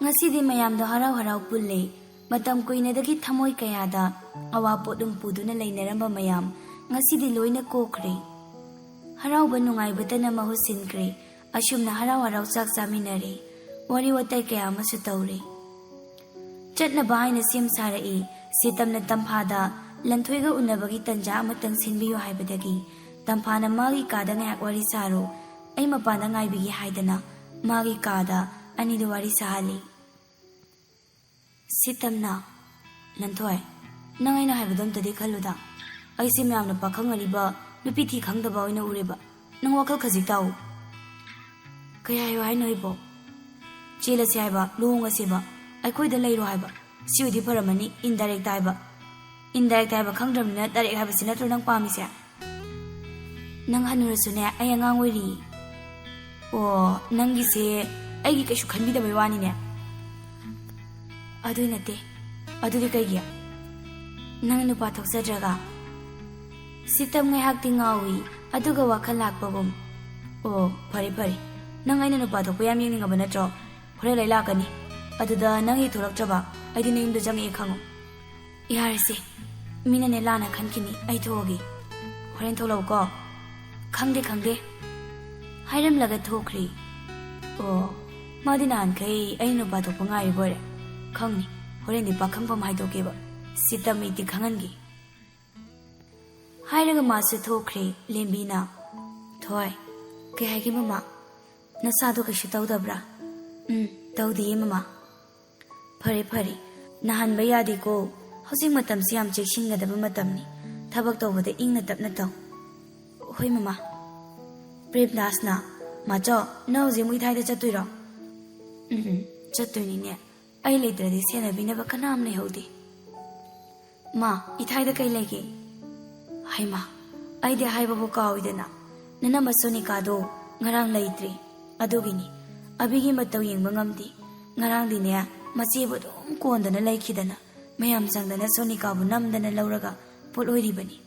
ꯉꯁꯤꯗꯤ ꯃꯌꯥꯝꯗꯣ ꯍꯔꯥꯎ ꯍꯔꯥꯎ ꯄꯨꯜꯂꯦ꯫ ꯃꯇꯝ ꯀꯨꯏꯅꯗꯒꯤ ꯊꯃꯣꯏ ꯀꯌꯥꯗ ꯑꯋꯥꯄꯣꯠ ꯑꯗꯨꯝ ꯄꯨꯗꯨꯅ ꯂꯩꯅꯔꯝꯕ ꯃꯌꯥꯝ ꯉꯁꯤꯗꯤ ꯂꯣꯏꯅ ꯀꯣꯛꯈ꯭ꯔꯦ꯫ ꯍꯔꯥꯎꯕ ꯅꯨꯡꯉꯥꯏꯕꯇꯅ ꯃꯍꯨꯠ ꯁꯤꯟꯈ꯭ꯔꯦ꯫ ꯑꯁꯨꯝꯅ ꯍꯔꯥꯎ ꯍꯔꯥꯎ ꯆꯥꯛ ꯆꯥꯃꯤꯟꯅꯔꯦ꯫ ꯋꯥꯔꯤ ꯋꯥꯇꯥꯏ ꯀꯌꯥ ꯑꯃꯁꯨ ꯇꯧꯔꯦ꯫ ꯆꯠꯅꯕ ꯍꯥꯏꯅ ꯁꯦꯝ ꯁꯥꯔꯛꯏ꯫ ꯁꯤꯇꯝꯅ ꯇꯝꯐꯥꯗ ꯂꯟꯊꯣꯏꯒ ꯎꯅꯕꯒꯤ ꯇꯟꯖꯥ ꯑꯃꯇꯪ ꯁꯤꯟꯕꯤꯌꯨ ꯍꯥꯏꯕꯗꯒꯤ ꯇꯝꯐꯥꯅ ꯃꯥꯒꯤ ꯀꯥꯗ ꯉꯥꯏꯍꯥꯛ ꯋꯥꯔꯤ ꯁꯥꯔꯣ, ꯑꯩ ꯃꯄꯥꯟꯗ ꯉꯥꯏꯕꯤꯒꯦ ꯍꯥꯏꯗꯅ ꯃꯥꯒꯤ ꯀꯥꯗ ꯑꯅꯤꯗꯨ ꯋꯥꯔꯤ ꯁꯥꯍꯜꯂꯤ꯫ ꯁꯤꯇꯝꯅ, "ꯂꯟꯊꯣꯏ, ꯅꯪ ꯑꯩꯅ ꯍꯥꯏꯕꯗꯣ ꯑꯝꯇꯗꯤ ꯈꯜꯂꯨꯗ꯫ ꯑꯩꯁꯦ ꯃꯌꯥꯝꯅ ꯄꯥꯈꯪ ꯑꯔꯤꯕ, ꯅꯨꯄꯤ ꯊꯤ ꯈꯪꯗꯕ ꯑꯣꯏꯅ ꯎꯔꯦꯕ꯫ ꯅꯪ ꯋꯥꯈꯜ ꯈꯖꯤꯛ ꯇꯥꯎ꯫" "ꯀꯩ ꯍꯥꯏꯌꯣ ꯍꯥꯏꯅꯣ ꯑꯩꯕꯣ?" "ꯆꯦꯜꯂꯁꯦ ꯍꯥꯏꯕ, ꯂꯨꯍꯣꯡꯉꯁꯦꯕ, ꯑꯩꯈꯣꯏꯗ ꯂꯩꯔꯣ ꯍꯥꯏꯕ꯫ ꯁꯤ ꯑꯣꯏꯗꯤ ꯐꯔꯝꯃꯅꯤ, indirect ꯍꯥꯏꯕ꯫ Indirect ꯍꯥꯏꯕ ꯈꯪꯗ꯭ꯔꯕꯅꯤꯅ direct ꯍꯥꯏꯕꯁꯤ ꯅꯠꯇ꯭ꯔꯣ ꯅꯪ ꯄꯥꯝꯃꯤꯁꯦ?" "ꯅꯪ ꯍꯟꯅꯨꯔꯁꯨꯅꯦ, ꯑꯩ ꯑꯉꯥꯡ ꯑꯣꯏꯔꯤ꯫" "ꯑꯣ, ꯅꯪꯒꯤꯁꯦ ꯑꯩꯒꯤ ꯀꯩꯁꯨ ꯈꯟꯕꯤꯗꯕꯩ ꯋꯥꯅꯤꯅꯦ꯫" "ꯑꯗꯨꯏ ꯅꯠꯇꯦ꯫" "ꯑꯗꯨꯗꯤ ꯀꯩꯒꯤ?" "ꯅꯪ ꯅꯨꯄꯥ ꯊꯣꯛꯆꯗ꯭ꯔꯒ?" ꯁꯤꯇꯝ ꯉꯥꯏꯍꯥꯛꯇꯤ ꯉꯥꯎꯏ, ꯑꯗꯨꯒ ꯋꯥꯈꯜ ꯂꯥꯛꯄꯒꯨꯝ, ꯑꯣ, ꯐꯔꯦ ꯐꯔꯦ꯫ ꯅꯪ ꯑꯩꯅ ꯅꯨꯄꯥ ꯊꯣꯛꯄ ꯌꯥꯝ ꯌꯦꯡꯅꯤꯡꯉꯕ ꯅꯠꯇ꯭ꯔꯣ? ꯍꯣꯔꯦꯟ ꯑꯩ ꯂꯥꯛꯀꯅꯤ꯫ ꯑꯗꯨꯗ ꯅꯪ ꯍꯦꯛ ꯊꯣꯛꯂꯛꯇ꯭ꯔꯕ, ꯑꯩꯗꯤ ꯅꯌꯨꯝꯗ ꯆꯪꯉꯛꯑꯦ ꯈꯪꯉꯨ꯫ ꯌꯥꯔꯦꯁꯦ, ꯃꯤꯅꯅꯦ ꯂꯥꯟꯅ ꯈꯟꯈꯤꯅꯤ꯫ ꯑꯩ ꯊꯣꯛꯑꯒꯦ꯫ ꯍꯣꯔꯦꯟ ꯊꯣꯛꯂꯛꯎꯀꯣ꯫ ꯈꯪꯗꯦ, ꯈꯪꯗꯦ꯫ ꯍꯥꯏꯔꯝꯂꯒ ꯊꯣꯛꯈ꯭ꯔꯦ꯫ ꯑꯣ, ꯃꯥꯗꯤ ꯅꯍꯥꯟꯈꯩ ꯑꯩ ꯅꯨꯄꯥ ꯊꯣꯛꯄ ꯉꯥꯏꯔꯤꯕ ꯑꯣꯏꯔꯦ꯫ ꯈꯪꯅꯤ, ꯍꯣꯔꯦꯟꯗꯤ ꯄꯥꯈꯪꯐꯝ ꯍꯥꯏꯗꯣꯛꯀꯦꯕ꯫ ꯁꯤꯇꯃꯤꯗꯤ ꯈꯪꯍꯟꯒꯦ꯫ ꯍꯥꯏꯔꯒ ꯃꯥꯁꯨ ꯊꯣꯛꯈ꯭ꯔꯦ꯫ ꯂꯦꯝꯕꯤꯅ, "ꯊꯣꯏ, ꯀꯩ ꯍꯥꯏꯒꯦ ꯃꯃꯥ? ꯅꯁꯥꯗꯣ ꯀꯩꯁꯨ ꯇꯧꯗꯕ꯭ꯔꯥ?" "ꯎꯝ, ꯇꯧꯗꯤꯌꯦ ꯃꯃꯥ꯫" "ꯐꯔꯦ, ꯐꯔꯦ꯫ ꯅꯥꯍꯟꯕ ꯌꯥꯗꯦꯀꯣ꯫ ꯍꯧꯖꯤꯛ ꯃꯇꯝꯁꯤ ꯌꯥꯝ ꯆꯦꯛꯁꯤꯟꯒꯗꯕ ꯃꯇꯝꯅꯤ꯫ ꯊꯕꯛ ꯇꯧꯕꯗ ꯏꯪꯅ ꯇꯞꯅ ꯇꯧ꯫" "ꯍꯣꯏ ꯃꯃꯥ꯫" ꯄ꯭ꯔꯦꯝꯗꯥꯁꯅ, "ꯃꯥꯆꯧ, ꯅꯪ ꯍꯧꯖꯤꯛ ꯑꯃꯨꯛ ꯏꯊꯥꯏꯗ ꯆꯠꯇꯣꯏꯔꯣ?" "ꯎꯝ, ꯆꯠꯇꯣꯏꯅꯤꯅꯦ꯫ ꯑꯩ ꯂꯩꯇ꯭ꯔꯗꯤ ꯁꯦꯟꯅꯕꯤꯅꯕ ꯀꯅꯥꯝ ꯂꯩꯍꯧꯗꯦ꯫" "ꯃꯥ, ꯏꯊꯥꯏꯗ ꯀꯩ ꯂꯩꯒꯦ?" "ꯍꯩꯃꯥ, ꯑꯩꯗꯤ ꯍꯥꯏꯕꯕꯨ ꯀꯥꯎꯏꯗꯅ꯫ ꯅꯅꯝꯃ ꯁꯣꯅꯤꯀꯥꯗꯣ ꯉꯔꯥꯡ ꯂꯩꯇ꯭ꯔꯦ꯫ ꯑꯗꯨꯒꯤꯅꯤ, ꯑꯕꯤꯒꯤ ꯃꯇꯧ ꯌꯦꯡꯕ ꯉꯝꯗꯦ꯫ ꯉꯔꯥꯡꯗꯤꯅꯦ, ꯃꯆꯦꯕꯨ ꯑꯗꯨꯝ ꯀꯣꯟꯗꯅ ꯂꯩꯈꯤꯗꯅ, ꯃꯌꯥꯝ ꯆꯪꯗꯅ ꯁꯣꯅꯤꯀꯥꯕꯨ ꯅꯝꯗꯅ ꯂꯧꯔꯒ ꯄꯣꯠ ꯑꯣꯏꯔꯤꯕꯅꯤ꯫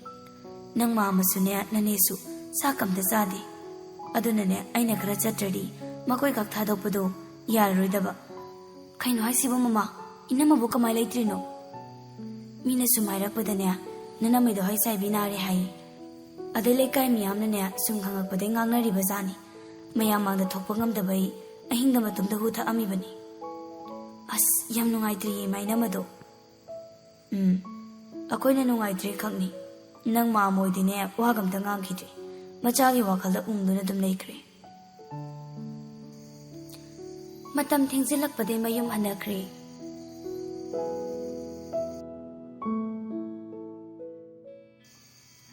ꯅꯪ ꯃꯥꯝꯃꯁꯨꯅꯦ, ꯅꯅꯦꯁꯨ ꯆꯥꯛ ꯑꯝꯇ ꯆꯥꯗꯦ꯫ ꯑꯗꯨꯅꯅꯦ, ꯑꯩꯅ ꯈꯔ ꯆꯠꯇ꯭ꯔꯗꯤ ꯃꯈꯣꯏ ꯈꯛ ꯊꯥꯗꯣꯛꯄꯗꯣ ꯌꯥꯔꯔꯣꯏꯗꯕ꯫" "ꯀꯩꯅꯣ ꯍꯥꯏꯁꯤꯕꯣ ꯃꯃꯥ? ꯏꯅꯝꯃꯕꯨ ꯀꯃꯥꯏ ꯂꯩꯇ꯭ꯔꯤꯅꯣ?" "ꯃꯤꯅ ꯁꯨꯝ ꯍꯥꯏꯔꯛꯄꯗꯅꯦ, ꯅꯅꯝꯃꯩꯗꯣ ꯍꯩ ꯆꯥꯏꯕꯤ ꯅꯥꯔꯦ ꯍꯥꯏꯌꯦ꯫ ꯑꯗꯩ ꯂꯩꯀꯥꯏ ꯃꯤꯌꯥꯝꯅꯅꯦ ꯁꯨꯝ ꯈꯪꯉꯛꯄꯗꯩ ꯉꯥꯡꯅꯔꯤꯕ ꯖꯥꯠꯅꯤ꯫ ꯃꯌꯥꯝ ꯃꯥꯡꯗ ꯊꯣꯛꯄ ꯉꯝꯗꯕꯩ ꯑꯍꯤꯡꯗ ꯃꯇꯨꯝꯗ ꯍꯨ ꯊꯛꯑꯝꯃꯤꯕꯅꯤ꯫ ꯑꯁ, ꯌꯥꯝ ꯅꯨꯡꯉꯥꯏꯇ꯭ꯔꯤꯌꯦ ꯏꯃꯥ ꯏꯅꯝꯃꯗꯣ꯫" "ꯎꯝ, ꯑꯩꯈꯣꯏꯅ ꯅꯨꯡꯉꯥꯏꯇ꯭ꯔꯤ ꯈꯛꯅꯤ꯫ ꯅꯪ ꯃꯥꯝꯃ ꯍꯣꯏꯗꯤꯅꯦ, ꯋꯥꯒ ꯑꯝꯇ ꯉꯥꯡꯈꯤꯗ꯭ꯔꯦ꯫ ꯃꯆꯥꯒꯤ ꯋꯥꯈꯜꯗ ꯎꯪꯗꯨꯅ ꯑꯗꯨꯝ ꯂꯩꯈ꯭ꯔꯦ꯫" ꯃꯇꯝ ꯊꯦꯡꯖꯤꯜꯂꯛꯄꯗꯩ ꯃꯌꯨꯝ ꯍꯟꯅꯈ꯭ꯔꯦ꯫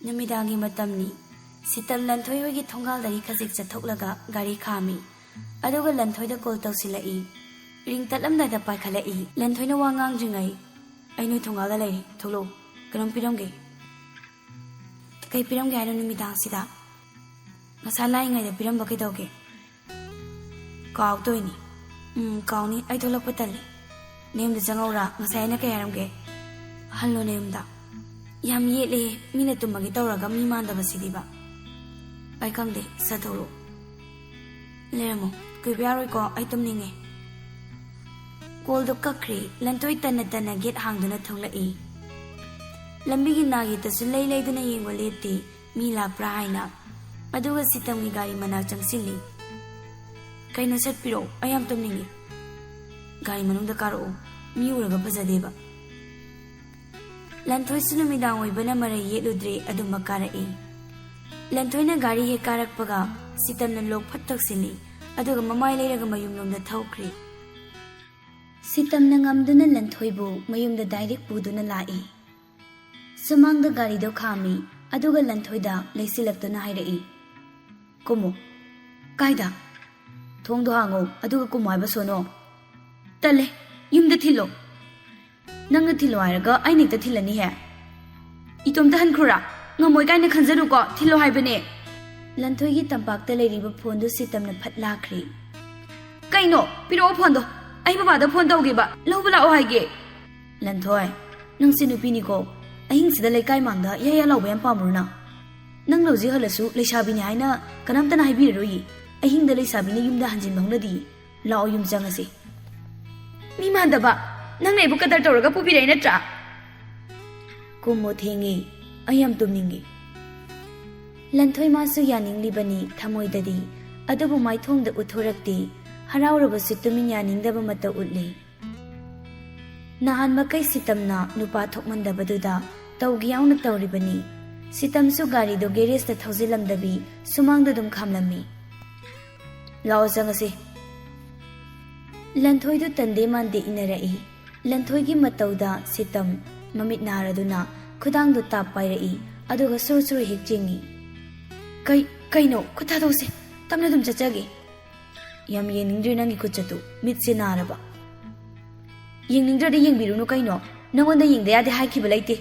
ꯅꯨꯃꯤꯗꯥꯡꯒꯤ ꯃꯇꯝꯅꯤ꯫ ꯁꯤꯇꯜ ꯂꯟꯊꯣꯏ ꯍꯣꯏꯒꯤ ꯊꯣꯡꯒꯥꯜꯗꯒꯤ ꯈꯖꯤꯛ ꯆꯠꯊꯣꯛꯂꯒ ꯒꯥꯔꯤ ꯈꯥꯝꯃꯤ꯫ ꯑꯗꯨꯒ ꯂꯟꯊꯣꯏꯗ ꯀꯣꯜ ꯇꯧꯁꯤꯜꯂꯛꯏ꯫ ꯔꯤꯡ ꯇꯠꯂꯝꯗꯥꯏꯗ ꯄꯥꯏꯈꯠꯂꯛꯏ꯫ ꯂꯟꯊꯣꯏꯅ ꯋꯥ ꯉꯥꯡꯗ꯭ꯔꯤꯉꯩ, "ꯑꯩ ꯅꯣꯏ ꯊꯣꯡꯒꯥꯜꯗ ꯂꯩꯔꯦ, ꯊꯣꯛꯂꯛꯎ, ꯀꯩꯅꯣꯝ ꯄꯤꯔꯝꯒꯦ꯫" "ꯀꯩ ꯄꯤꯔꯝꯒꯦ ꯍꯥꯏꯅꯣ ꯅꯨꯃꯤꯗꯥꯡꯁꯤꯗ? ꯉꯁꯥꯏ ꯂꯥꯛꯏꯉꯩꯗ ꯄꯤꯔꯝꯕ ꯀꯩꯗꯧꯒꯦ?" "ꯀꯥꯎꯗꯣꯏꯅꯤ꯫" "ꯎꯝ, ꯀꯥꯎꯅꯤ, ꯑꯩ ꯊꯣꯛꯂꯛꯄ ꯇꯜꯂꯤ꯫ ꯅꯌꯨꯝꯗ ꯆꯪꯉꯧꯔꯥ? ꯉꯁꯥꯏ ꯑꯩꯅ ꯀꯩ ꯍꯥꯏꯔꯝꯒꯦ?" "ꯍꯜꯂꯣ ꯅꯌꯨꯝꯗ꯫" "ꯌꯥꯝ ꯌꯦꯠꯂꯦ, ꯃꯤꯅ ꯇꯨꯝꯃꯒꯦ ꯇꯧꯔꯒ ꯃꯤ ꯃꯥꯟꯗꯕꯁꯤꯗꯤꯕ꯫" "ꯑꯩ ꯈꯪꯗꯦ, ꯆꯠꯊꯣꯛꯂꯛꯑꯣ꯫" ꯂꯩꯔꯝꯃꯣ, ꯀꯨꯏꯕ ꯌꯥꯔꯣꯏꯀꯣ, ꯑꯩ ꯇꯨꯝꯅꯤꯡꯉꯦ꯫ ꯀꯣꯜꯗꯣ ꯀꯛꯈ꯭ꯔꯦ꯫ ꯂꯟꯊꯣꯏ ꯇꯟꯅ ꯇꯟꯅ ꯒꯦꯠ ꯍꯥꯡꯗꯨꯅ ꯊꯣꯛꯂꯛꯏ꯫ ꯂꯝꯕꯤꯒꯤ ꯅꯥꯒꯦꯠꯇꯁꯨ ꯂꯩ ꯂꯩꯗꯨꯅ ꯌꯦꯡꯕ ꯂꯦꯞꯇꯦ, ꯃꯤ ꯂꯥꯛꯄ꯭ꯔꯥ ꯍꯥꯏꯅ꯫ ꯑꯗꯨꯒ ꯁꯤꯇꯝꯒꯤ ꯒꯥꯔꯤ ꯃꯅꯥꯛ ꯆꯪꯁꯤꯜꯂꯤ꯫ "ꯀꯩꯅꯣ, ꯆꯠꯄꯤꯔꯣ, ꯑꯩ ꯌꯥꯝ ꯇꯨꯝꯅꯤꯡꯉꯦ꯫ ꯒꯥꯔꯤ ꯃꯅꯨꯡꯗ ꯀꯥꯔꯛꯑꯣ, ꯃꯤ ꯎꯔꯒ ꯐꯖꯗꯦꯕ"꯫ ꯂꯟꯊꯣꯏꯁꯨ ꯅꯨꯃꯤꯗꯥꯡ ꯑꯣꯏꯕꯅ ꯃꯔꯩ ꯌꯦꯠꯂꯨꯗ꯭ꯔꯦ, ꯑꯗꯨꯃꯛ ꯀꯥꯔꯛꯏ꯫ ꯂꯟꯊꯣꯏꯅ ꯒꯥꯔꯤ ꯍꯦꯛ ꯀꯥꯔꯛꯄꯒ ꯁꯤꯇꯝꯅ ꯂꯣꯛ ꯐꯠ ꯇꯧꯁꯤꯜꯂꯤ, ꯑꯗꯨꯒ ꯃꯃꯥꯏ ꯂꯩꯔꯒ ꯃꯌꯨꯝꯂꯣꯝꯗ ꯊꯧꯈ꯭ꯔꯦ꯫ ꯁꯤꯇꯝꯅ ꯉꯝꯗꯨꯅ ꯂꯟꯊꯣꯏꯕꯨ ꯃꯌꯨꯝꯗ ꯗꯥꯏꯔꯦꯛ ꯄꯨꯗꯨꯅ ꯂꯥꯛꯏ꯫ ꯁꯨꯃꯥꯡꯗ ꯒꯥꯔꯤꯗꯣ ꯈꯥꯝꯃꯤ, ꯑꯗꯨꯒ ꯂꯟꯊꯣꯏꯗ ꯂꯩꯁꯤꯜꯂꯛꯇꯨꯅ ꯍꯥꯏꯔꯛꯏ, "ꯀꯨꯝꯃꯣ"꯫ "ꯀꯥꯏꯗ?" "ꯊꯣꯡꯗꯣ ꯍꯥꯡꯉꯣ, ꯑꯗꯨꯒ ꯀꯨꯝꯃꯣ ꯍꯥꯏꯕ ꯁꯣꯅꯣ"꯫ "ꯇꯜꯂꯦ, ꯌꯨꯝꯗ ꯊꯤꯜꯂꯣ"꯫ "ꯅꯪꯅ ꯊꯤꯜꯂꯣ ꯍꯥꯏꯔꯒ ꯑꯩꯅ ꯍꯦꯛꯇ ꯊꯤꯜꯂꯅꯤꯍꯦ"꯫ "ꯏꯇꯣꯝꯇ ꯍꯟꯈ꯭ꯔꯣꯔꯥ? ꯉꯝꯃꯣꯏ ꯀꯥꯏꯅ ꯈꯟꯖꯔꯨꯀꯣ, ꯊꯤꯜꯂꯣ ꯍꯥꯏꯕꯅꯦ"꯫ ꯂꯟꯊꯣꯏꯒꯤ ꯇꯝꯄꯥꯛꯇ ꯂꯩꯔꯤꯕ ꯐꯣꯟꯗꯨ ꯁꯤꯇꯝꯅ ꯐꯠ ꯂꯥꯛꯈ꯭ꯔꯦ꯫ "ꯀꯩꯅꯣ? ꯄꯤꯔꯛꯑꯣ ꯐꯣꯟꯗꯣ, ꯑꯩ ꯕꯕꯥꯗ ꯐꯣꯟ ꯇꯧꯒꯦꯕ, ꯂꯧꯕ ꯂꯥꯛꯑꯣ ꯍꯥꯏꯒꯦ"꯫ "ꯂꯟꯊꯣꯏ, ꯅꯪꯁꯦ ꯅꯨꯄꯤꯅꯤꯀꯣ, ꯑꯍꯤꯡꯁꯤꯗ ꯂꯩꯀꯥꯏ ꯃꯥꯡꯗ ꯌꯥ ꯌꯥ ꯂꯥꯎꯕ ꯌꯥꯝ ꯄꯥꯝꯕ꯭ꯔꯣ ꯅꯪ? ꯅꯪꯅ ꯍꯧꯖꯤꯛ ꯍꯜꯂꯁꯨ ꯂꯩꯁꯥꯕꯤꯅꯤ ꯍꯥꯏꯅ ꯀꯅꯥꯝꯇꯅ ꯍꯥꯏꯕꯤꯔꯔꯣꯏꯌꯦ꯫ ꯑꯍꯤꯡꯗ ꯂꯩꯁꯥꯕꯤꯅ ꯌꯨꯝꯗ ꯍꯟꯖꯤꯟꯕ ꯍꯧꯅꯗꯤꯌꯦ꯫ ꯂꯥꯛꯑꯣ, ꯌꯨꯝ ꯆꯪꯉꯁꯦ"꯫ "ꯃꯤ ꯃꯥꯟꯗꯕ, ꯅꯪꯅ ꯑꯩꯕꯨ ꯀꯗꯔ ꯇꯧꯔꯒ ꯄꯨꯕꯤꯔꯛꯏ ꯅꯠꯇ꯭ꯔꯥ?" "ꯀꯨꯝꯃꯣ, ꯊꯦꯡꯉꯦ, ꯑꯩ ꯌꯥꯝ ꯇꯨꯝꯅꯤꯡꯉꯦ"꯫ ꯂꯟꯊꯣꯏ ꯃꯥꯁꯨ ꯌꯥꯅꯤꯡꯂꯤꯕꯅꯤ ꯊꯃꯣꯏꯗꯗꯤ, ꯑꯗꯨꯕꯨ ꯃꯥꯏꯊꯣꯡꯗ ꯎꯠꯊꯣꯔꯛꯇꯦ꯫ ꯍꯔꯥꯎꯔꯕꯁꯨ ꯇꯨꯃꯤꯟ ꯌꯥꯅꯤꯡꯗꯕ ꯃꯇꯧ ꯎꯠꯂꯤ꯫ ꯅꯍꯥꯟ ꯃꯈꯩ ꯁꯤꯇꯝꯅ ꯅꯨꯄꯥ ꯊꯣꯛꯃꯟꯗꯕꯗꯨꯗ ꯇꯧꯒꯦ ꯌꯥꯎꯅ ꯇꯧꯔꯤꯕꯅꯤ꯫ ꯁꯤꯇꯝꯁꯨ ꯒꯥꯔꯤꯗꯣ ꯒꯦꯔꯦꯖꯇ ꯊꯧꯖꯤꯜꯂꯝꯗꯕꯤ ꯁꯨꯃꯥꯡꯗ ꯑꯗꯨꯝ ꯈꯥꯝꯂꯝꯃꯤ꯫ "ꯂꯥꯛꯑꯣ, ꯆꯪꯉꯁꯤ"꯫ ꯂꯟꯊꯣꯏꯗꯨ ꯇꯟꯗꯦ ꯃꯥꯟꯗꯦ ꯏꯟꯅꯔꯛꯏ꯫ ꯂꯟꯊꯣꯏꯒꯤ ꯃꯇꯧꯗ ꯁꯤꯇꯝ ꯃꯃꯤꯠ ꯅꯥꯔꯗꯨꯅ ꯈꯨꯗꯥꯡꯗꯨ ꯇꯥꯞ ꯄꯥꯏꯔꯛꯏ, ꯑꯗꯨꯒ ꯁꯨꯔ ꯁꯨꯔ ꯍꯦꯛ ꯆꯤꯡꯏ꯫ "ꯀꯩ-, ꯀꯩꯅꯣ? ꯈꯨꯠ ꯊꯥꯗꯣꯛꯁꯦ, ꯇꯞꯅ ꯑꯗꯨꯝ ꯆꯠꯆꯒꯦ"꯫ "ꯌꯥꯝ ꯌꯦꯡꯅꯤꯡꯗ꯭ꯔꯦ ꯅꯪꯒꯤ ꯈꯨꯠꯆꯠꯇꯨ, ꯃꯤꯠꯁꯦ ꯅꯥꯔꯕ"꯫ "ꯌꯦꯡꯅꯤꯡꯗ꯭ꯔꯗꯤ ꯌꯦꯡꯕꯤꯔꯨꯅꯨ ꯀꯩꯅꯣ, ꯅꯉꯣꯟꯗ ꯌꯦꯡꯗ ꯌꯥꯗꯦ ꯍꯥꯏꯈꯤꯕ ꯂꯩꯇꯦ꯫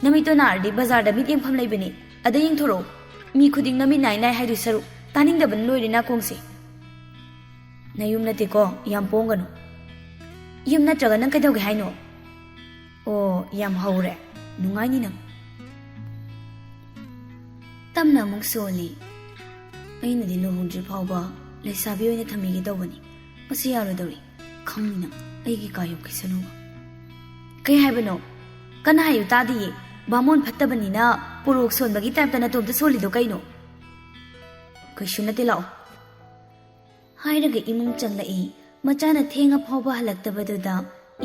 ꯅꯃꯤꯠꯇꯣ ꯅꯥꯔꯗꯤ ꯕꯖꯥꯔꯗ ꯃꯤꯠ ꯌꯦꯡꯐꯝ ꯂꯩꯕꯅꯦ, ꯑꯗ ꯌꯦꯡꯊꯣꯔꯛꯑꯣ꯫ ꯃꯤ ꯈꯨꯗꯤꯡ ꯅꯃꯤꯠ ꯅꯥꯏ ꯅꯥꯏ ꯍꯥꯏꯗꯣꯏ ꯁꯔꯨꯛ, ꯇꯥꯅꯤꯡꯗꯕꯅ ꯂꯣꯏꯔꯦ ꯅꯥꯀꯣꯡꯁꯦ"꯫ "ꯅꯌꯨꯝ ꯅꯠꯇꯦꯀꯣ, ꯌꯥꯝ ꯄꯣꯡꯒꯅꯨ"꯫ "ꯌꯨꯝ ꯅꯠꯇ꯭ꯔꯒ ꯅꯪ ꯀꯩꯗꯧꯒꯦ ꯍꯥꯏꯅꯣ?" "ꯑꯣ, ꯌꯥꯝ ꯍꯧꯔꯦ, ꯅꯨꯡꯉꯥꯏꯅꯤ ꯅꯪ"꯫ ꯇꯞꯅ ꯑꯃꯨꯛ ꯁꯣꯜꯂꯤ꯫ "ꯑꯩꯅꯗꯤ ꯂꯨꯍꯣꯡꯗ꯭ꯔꯤ ꯐꯥꯎꯕ ꯂꯩꯁꯥꯕꯤ ꯑꯣꯏꯅ ꯊꯝꯕꯤꯒꯦ ꯇꯧꯕꯅꯤ꯫ ꯃꯁꯤ ꯌꯥꯔꯣꯏꯗꯧꯔꯤ꯫ ꯈꯪꯅꯤ ꯅꯪ, ꯑꯩꯒꯤ ꯀꯥ ꯌꯧꯈꯤꯁꯅꯨꯕ꯫ ꯀꯩ ꯍꯥꯏꯕꯅꯣ? ꯀꯟꯅ ꯍꯥꯏꯌꯨ ꯇꯥꯗꯤꯌꯦ꯫ ꯕꯥꯃꯣꯟ ꯐꯠꯇꯕꯅꯤꯅ ꯄꯣꯔꯣꯛ ꯁꯣꯟꯕꯒꯤ ꯇꯥꯏꯞꯇ ꯅꯇꯣꯝꯇ ꯁꯣꯜꯂꯤꯗꯣ ꯀꯩꯅꯣ? ꯀꯩꯁꯨ ꯅꯠꯇꯦ, ꯂꯥꯛꯑꯣ꯫ ꯍꯥꯏꯔꯒ ꯏꯃꯨꯡ ꯆꯪꯂꯛꯏ꯫ ꯃꯆꯥꯅ ꯊꯦꯡꯉ ꯐꯥꯎꯕ ꯍꯜꯂꯛꯇꯕꯗꯨꯗ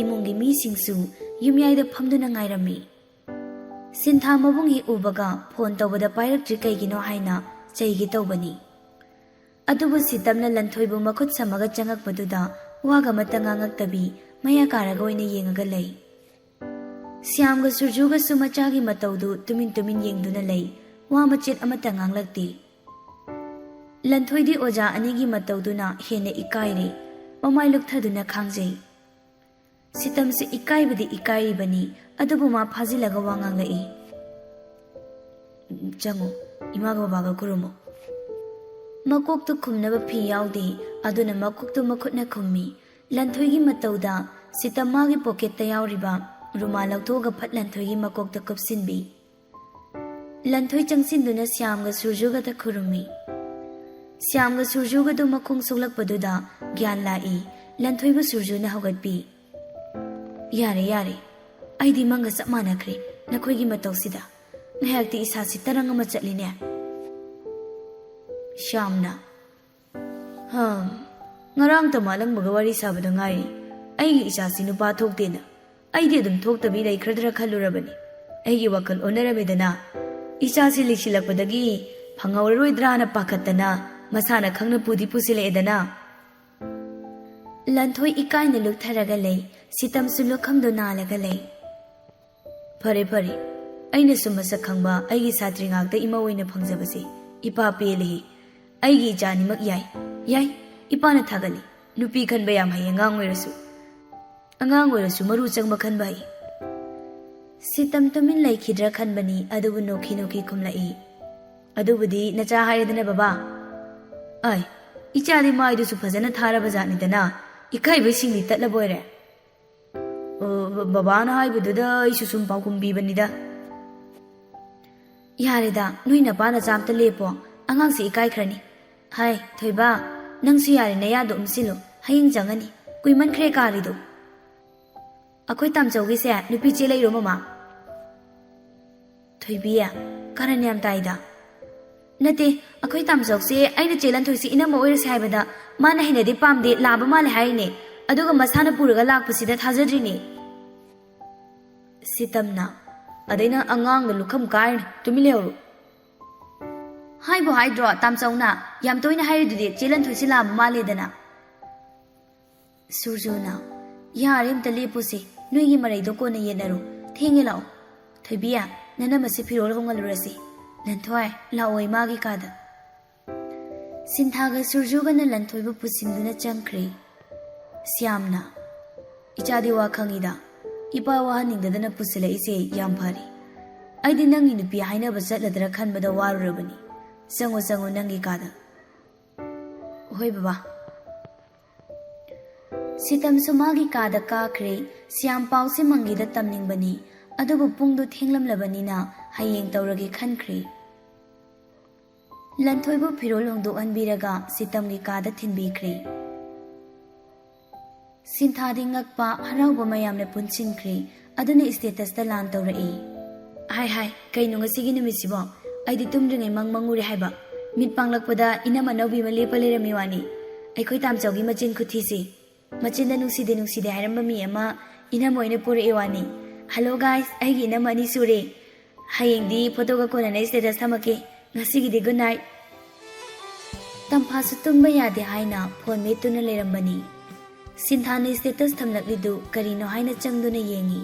ꯏꯃꯨꯡꯒꯤ ꯃꯤꯁꯤꯡꯁꯨ ꯌꯨꯝꯌꯥꯏꯗ ꯐꯝꯗꯨꯅ ꯉꯥꯏꯔꯝꯃꯤ꯫ ꯁꯤꯟꯊꯥ ꯃꯕꯨꯡ ꯍꯦꯛ ꯎꯕꯒ ꯐꯣꯟ ꯇꯧꯕꯗ ꯄꯥꯏꯔꯛꯇ꯭ꯔꯤ ꯀꯩꯒꯤꯅꯣ ꯍꯥꯏꯅ ꯆꯩꯒꯦ ꯇꯧꯕꯅꯤ꯫ ꯑꯗꯨꯕꯨ ꯁꯤꯇꯝꯅ ꯂꯟꯊꯣꯏꯕꯨ ꯃꯈꯨꯠ ꯁꯝꯃꯒ ꯆꯪꯉꯛꯄꯗꯨꯗ ꯋꯥꯒ ꯑꯃꯠꯇ ꯉꯥꯡꯉꯛꯇꯕꯤ ꯃꯌꯥ ꯀꯥꯔꯒ ꯑꯣꯏꯅ ꯌꯦꯡꯉꯒ ꯂꯩ꯫ ꯁ꯭ꯌꯥꯝꯒ ꯁꯨꯔꯖꯨꯒꯁꯨ ꯃꯆꯥꯒꯤ ꯃꯇꯧꯗꯨ ꯇꯨꯃꯤꯟ ꯇꯨꯃꯤꯟ ꯌꯦꯡꯗꯨꯅ ꯂꯩ꯫ ꯋꯥ ꯃꯆꯦꯠ ꯑꯃꯠꯇ ꯉꯥꯡꯂꯛꯇꯦ꯫ ꯂꯟꯊꯣꯏꯗꯤ ꯑꯣꯖꯥ ꯑꯅꯤꯒꯤ ꯃꯇꯧꯗꯨꯅ ꯍꯦꯟꯅ ꯏꯀꯥꯏꯔꯦ꯫ ꯃꯃꯥꯏ ꯂꯨꯞꯊꯗꯨꯅ ꯈꯥꯡꯖꯩ꯫ ꯁꯤꯇꯝꯁꯨ ꯏꯀꯥꯏꯕꯗꯤ ꯏꯀꯥꯏꯔꯤꯕꯅꯤ, ꯑꯗꯨꯕꯨ ꯃꯥ ꯐꯥꯖꯤꯜꯂꯒ ꯋꯥ ꯉꯥꯡꯂꯛꯏ꯫ "ꯆꯪꯉꯨ, ꯏꯃꯥꯒ ꯕꯕꯥꯒ ꯈꯨꯔꯨꯝꯃꯨ꯫" ꯃꯀꯣꯛꯇ ꯈꯨꯝꯅꯕ ꯐꯤ ꯌꯥꯎꯗꯦ, ꯑꯗꯨꯅ ꯃꯀꯣꯛꯇꯨ ꯃꯈꯨꯠꯅ ꯈꯨꯝꯃꯤ꯫ ꯂꯟꯊꯣꯏꯒꯤ ꯃꯇꯧꯗ ꯁꯤꯇꯝ ꯃꯥꯒꯤ ꯄꯣꯀꯦꯠꯇ ꯌꯥꯎꯔꯤꯕ ꯔꯨꯃꯥꯜ ꯂꯧꯊꯣꯛꯑꯒ ꯐꯠ ꯂꯟꯊꯣꯏꯒꯤ ꯃꯀꯣꯛꯇ ꯀꯨꯞꯁꯤꯟꯕꯤ꯫ ꯂꯟꯊꯣꯏ ꯆꯪꯁꯤꯟꯗꯨꯅ ꯁ꯭ꯌꯥꯝꯒ ꯁꯨꯔꯖꯨꯒꯗ ꯈꯨꯔꯨꯝꯃꯤ꯫ ꯁ꯭ꯌꯥꯝꯒ ꯁꯨꯔꯖꯨꯒꯗꯨ ꯃꯈꯣꯡ ꯁꯣꯛꯂꯛꯄꯗꯨꯗ ꯒ꯭ꯌꯥꯟ ꯂꯥꯛꯏ꯫ ꯂꯟꯊꯣꯏꯕꯨ ꯁꯨꯔꯖꯨꯅ ꯍꯧꯒꯠꯄꯤ꯫ "ꯌꯥꯔꯦ, ꯌꯥꯔꯦ꯫ ꯑꯩꯗꯤ ꯃꯪꯒ ꯆꯞ ꯃꯥꯟꯅꯈ꯭ꯔꯦ ꯅꯈꯣꯏꯒꯤ ꯃꯇꯧꯁꯤꯗ꯫ ꯉꯥꯏꯍꯥꯛꯇꯤ ꯏꯁꯥꯁꯤ ꯇꯔꯪ ꯑꯃ ꯆꯠꯂꯤꯅꯦ꯫" ꯁ꯭ꯌꯥꯝꯅ, "ꯍꯝ, ꯉꯔꯥꯡꯇ ꯃꯥꯂꯪꯕꯒ ꯋꯥꯔꯤ ꯁꯥꯕꯗ ꯉꯥꯏꯔꯤ꯫ ꯑꯩꯒꯤ ꯏꯆꯥꯁꯤ ꯅꯨꯄꯥ ꯊꯣꯛꯇꯦꯅ꯫ ꯑꯩꯗꯤ ꯑꯗꯨꯝ ꯊꯣꯛꯇꯕꯤ ꯂꯩꯈ꯭ꯔꯗ꯭ꯔꯥ ꯈꯜꯂꯨꯔꯕꯅꯤ꯫ ꯑꯩꯒꯤ ꯋꯥꯈꯜ ꯑꯣꯟꯅꯔꯝꯃꯤꯗꯅ꯫ ꯏꯆꯥꯁꯤ ꯂꯤꯁꯤꯜꯂꯛꯄꯗꯒꯤ ꯐꯪꯍꯧꯔꯔꯣꯏꯗ꯭ꯔꯥꯅ ꯄꯥꯈꯠꯇꯅ ꯃꯁꯥꯅ ꯈꯪꯅ ꯄꯨꯗꯤ ꯄꯨꯁꯤꯜꯂꯛꯑꯦꯗꯅ꯫" ꯂꯟꯊꯣꯏ ꯏꯀꯥꯏꯅ ꯂꯨꯞꯊꯔꯒ ꯂꯩ꯫ ꯁꯤꯇꯝꯁꯨ ꯂꯨꯈꯝꯗꯨ ꯅꯥꯜꯂꯒ ꯂꯩ꯫ "ꯐꯔꯦ, ꯐꯔꯦ꯫ ꯑꯩꯅꯁꯨ ꯃꯁꯛ ꯈꯪꯕ ꯑꯩꯒꯤ ꯁꯥꯇ꯭ꯔꯤ ꯉꯥꯛꯇ ꯏꯃꯧ ꯑꯣꯏꯅ ꯐꯪꯖꯕꯁꯦ ꯏꯄꯥ ꯄꯦꯜꯂꯦꯍꯦ꯫ ꯑꯩꯒꯤ ꯏꯆꯥ ꯑꯅꯤꯃꯛ ꯌꯥꯏ, ꯌꯥꯏ꯫ ꯏꯄꯥꯅ ꯊꯥꯒꯠꯂꯤ꯫ ꯅꯨꯄꯤ ꯈꯟꯕ ꯌꯥꯝ ꯍꯩ, ꯑꯉꯥꯡ ꯑꯣꯏꯔꯁꯨ꯫ ꯑꯉꯥꯡ ꯑꯣꯏꯔꯁꯨ ꯃꯔꯨ ꯆꯪꯕ ꯈꯟꯕ ꯍꯩ꯫" ꯁꯤꯇꯝ ꯇꯨꯃꯤꯟ ꯂꯩꯈꯤꯗ꯭ꯔꯥ ꯈꯟꯕꯅꯤ, ꯑꯗꯨꯕꯨ ꯅꯣꯛꯈꯤ ꯅꯣꯛꯈꯤ ꯈꯨꯝꯂꯛꯏ꯫ "ꯑꯗꯨꯕꯨꯗꯤ ꯅꯆꯥ ꯍꯥꯏꯔꯦꯗꯅ ꯕꯕꯥ꯫ ꯑꯥꯏ, ꯏꯆꯥꯗꯤ ꯃꯥꯏꯗꯨꯁꯨ ꯐꯖꯅ ꯊꯥꯔꯕ ꯖꯥꯠꯅꯤꯗꯅ, ꯏꯀꯥꯏꯕꯁꯤꯡꯗꯤ ꯇꯠꯂꯕ ꯑꯣꯏꯔꯦ꯫" "ꯑꯣ, ꯕ-, ꯕꯕꯥꯅ ꯍꯥꯏꯕꯗꯨꯗ ꯑꯩꯁꯨ ꯁꯨꯝ ꯄꯥꯎꯈꯨꯝ ꯄꯤꯕꯅꯤꯗ꯫" "ꯌꯥꯔꯦꯗ, ꯅꯣꯏ ꯅꯄꯥ ꯅꯆꯥ ꯑꯝꯇ ꯂꯦꯞꯄꯣ, ꯑꯉꯥꯡꯁꯦ ꯏꯀꯥꯏꯈ꯭ꯔꯅꯤ꯫ ꯍꯥꯏ, ꯊꯣꯏꯕ, ꯅꯪꯁꯨ ꯌꯥꯔꯦ, ꯅꯌꯥꯗꯣ ꯎꯝꯁꯤꯜꯂꯨ, ꯍꯌꯦꯡ ꯆꯪꯉꯅꯤ꯫ ꯀꯨꯏꯃꯟꯈ꯭ꯔꯦ ꯀꯥꯔꯤꯗꯣ꯫ ꯑꯩꯈꯣꯏ ꯇꯥꯝꯆꯧꯒꯤꯁꯦ ꯅꯨꯄꯤ ꯆꯦꯜꯂꯛꯏꯔꯣ, ꯃꯃꯥ? ꯊꯣꯏꯕꯤ, ꯀꯔꯟ ꯌꯥꯝ ꯇꯥꯏꯗ꯫ ꯅꯠꯇꯦ, ꯑꯩꯈꯣꯏ ꯇꯥꯝꯆꯧꯁꯦ ꯑꯩꯅ ꯆꯦ ꯂꯟꯊꯣꯏꯁꯦ ꯏꯅꯝꯃ ꯑꯣꯏꯔꯁꯦ ꯍꯥꯏꯕꯗ ꯃꯥꯅ ꯍꯩꯅꯗꯦ, ꯄꯥꯝꯗꯦ, ꯂꯥꯕ ꯃꯥꯜꯂꯦ ꯍꯥꯏꯔꯤꯅꯦ꯫ ꯑꯗꯨꯒ ꯃꯁꯥꯅ ꯄꯨꯔꯒ ꯂꯥꯛꯄꯁꯤꯗ ꯊꯥꯖꯗ꯭ꯔꯤꯅꯦ꯫ ꯁꯤꯇꯝꯅ, ꯑꯗꯩ ꯅꯪ ꯑꯉꯥꯡꯗ ꯂꯨꯈꯝ ꯀꯥꯏꯔꯅꯤ, ꯇꯨꯃꯤꯟ ꯂꯩꯍꯧꯔꯣ꯫ ꯍꯥꯏꯕꯨ ꯍꯥꯏꯗ꯭ꯔꯣ ꯇꯥꯝꯆꯧꯅ? ꯌꯥꯝ ꯇꯣꯏꯅ ꯍꯥꯏꯔꯤꯗꯨꯗꯤ ꯆꯦ ꯂꯟꯊꯣꯏꯁꯦ ꯂꯥꯕ ꯃꯥꯜꯂꯦꯗꯅ꯫ ꯁꯨꯔꯖꯨꯅ, ꯌꯥꯔꯦ, ꯑꯝꯇ ꯂꯦꯞꯄꯨꯁꯦ, ꯅꯣꯏꯒꯤ ꯃꯔꯩꯗꯣ ꯀꯣꯟꯅ ꯌꯦꯠꯅꯔꯣ꯫ ꯊꯦꯡꯉꯦ, ꯂꯥꯛꯑꯣ꯫ ꯊꯣꯏꯕꯤ, ꯅꯅꯝꯃꯁꯦ ꯐꯤꯔꯣꯜ ꯍꯣꯡꯍꯜꯂꯨꯔꯁꯤ꯫ ꯂꯟꯊꯣꯏ, ꯂꯥꯛꯑꯣ ꯏꯃꯥꯒꯤ ꯀꯥꯗ꯫ ꯁꯤꯟꯊꯥꯒ ꯁꯨꯔꯖꯨꯒꯅ ꯂꯟꯊꯣꯏꯕꯨ ꯄꯨꯁꯤꯟꯗꯨꯅ ꯆꯪꯈ꯭ꯔꯦ꯫ ꯁ꯭ꯌꯥꯝꯅ, ꯏꯆꯥꯗꯤ ꯋꯥ ꯈꯪꯉꯤꯗ, ꯏꯄꯥ ꯋꯥꯍꯟꯅꯤꯡꯗꯗꯅ ꯄꯨꯁꯤꯜꯂꯛꯏꯁꯦ ꯌꯥꯝ ꯐꯔꯦ꯫ ꯑꯩꯗꯤ ꯅꯪꯒꯤ ꯅꯨꯄꯤ ꯍꯥꯏꯅꯕ ꯆꯠꯂꯗ꯭ꯔꯥ ꯈꯟꯕꯗ ꯋꯥꯔꯨꯔꯕꯅꯤ꯫ ꯆꯪꯉꯣ, ꯆꯪꯉꯣ, ꯅꯪꯒꯤ ꯀꯥꯗ꯫ ꯍꯣꯏ ꯕꯕꯥ꯫ ꯁꯤꯇꯝꯁꯨ ꯃꯥꯒꯤ ꯀꯥꯗ ꯀꯥꯈ꯭ꯔꯦ꯫ ꯁ꯭ꯌꯥꯝ ꯄꯥꯎꯁꯦ ꯃꯪꯒꯤꯗ ꯇꯝꯅꯤꯡꯕꯅꯤ, ꯑꯗꯨꯕꯨ ꯄꯨꯡꯗꯨ ꯊꯦꯡꯂꯝꯂꯕꯅꯤꯅ ꯍꯌꯦꯡ ꯇꯧꯔꯒꯦ ꯈꯟꯈ꯭ꯔꯦ꯫ ꯂꯟꯊꯣꯏꯕꯨ ꯐꯤꯔꯣꯜ ꯍꯣꯡꯗꯣꯛꯍꯟꯕꯤꯔꯒ ꯁꯤꯇꯝꯒꯤ ꯀꯥꯗ ꯊꯤꯟꯕꯤꯈ꯭ꯔꯦ꯫ ꯁꯤꯟꯊꯥꯗꯤ ꯉꯛꯄ, ꯍꯔꯥꯎꯕ ꯃꯌꯥꯝꯅ ꯄꯨꯟꯁꯤꯟꯈ꯭ꯔꯦ꯫ ꯑꯗꯨꯅ statusꯇ ꯂꯥꯟ ꯇꯧꯔꯛꯏ꯫ ꯍꯥꯏ ꯍꯥꯏ, ꯀꯩꯅꯣ ꯉꯁꯤꯒꯤ ꯅꯨꯃꯤꯠꯁꯤꯕꯣ? ꯑꯩꯗꯤ ꯇꯨꯝꯗ꯭ꯔꯤꯉꯩ ꯃꯪ ꯃꯪꯉꯨꯔꯦ ꯍꯥꯏꯕ꯫ ꯃꯤꯠ ꯄꯥꯡꯂꯛꯄꯗ ꯏꯅꯝ ꯑꯅꯧꯕꯤ ꯑꯃ ꯂꯦꯞꯄ ꯂꯩꯔꯝꯃꯤ ꯋꯥꯅꯤ꯫ ꯑꯩꯈꯣꯏ ꯇꯥꯝꯆꯧꯒꯤ ꯃꯆꯤꯟ ꯈꯨꯊꯤꯁꯤ꯫ ꯃꯆꯤꯟꯗ ꯅꯨꯡꯁꯤꯗꯦ ꯅꯨꯡꯁꯤꯗꯦ ꯍꯥꯏꯔꯝꯕ ꯃꯤ ꯑꯃ ꯏꯅꯝ ꯑꯣꯏꯅ ꯄꯨꯔꯛꯑꯦ ꯋꯥꯅꯤ꯫ Hello guys, ꯑꯩꯒꯤ ꯏꯅꯝ ꯑꯅꯤ ꯁꯨꯔꯦ꯫ ꯍꯌꯦꯡꯗꯤ ꯐꯣꯇꯣꯒ ꯀꯣꯟꯅꯅ status ꯊꯝꯃꯛꯀꯦ꯫ ꯉꯁꯤꯒꯤꯗꯤ good night꯫ ꯇꯝꯐꯥꯁꯨ ꯇꯨꯝꯕ ꯌꯥꯗꯦ ꯍꯥꯏꯅ ꯐꯣꯟ ꯃꯦꯠꯇꯨꯅ ꯂꯩꯔꯝꯕꯅꯤ꯫ ꯁꯤꯟꯊꯥꯅ status ꯊꯝꯂꯛꯂꯤꯗꯨ ꯀꯔꯤꯅꯣ ꯍꯥꯏꯅ ꯆꯪꯗꯨꯅ ꯌꯦꯡꯉꯤ꯫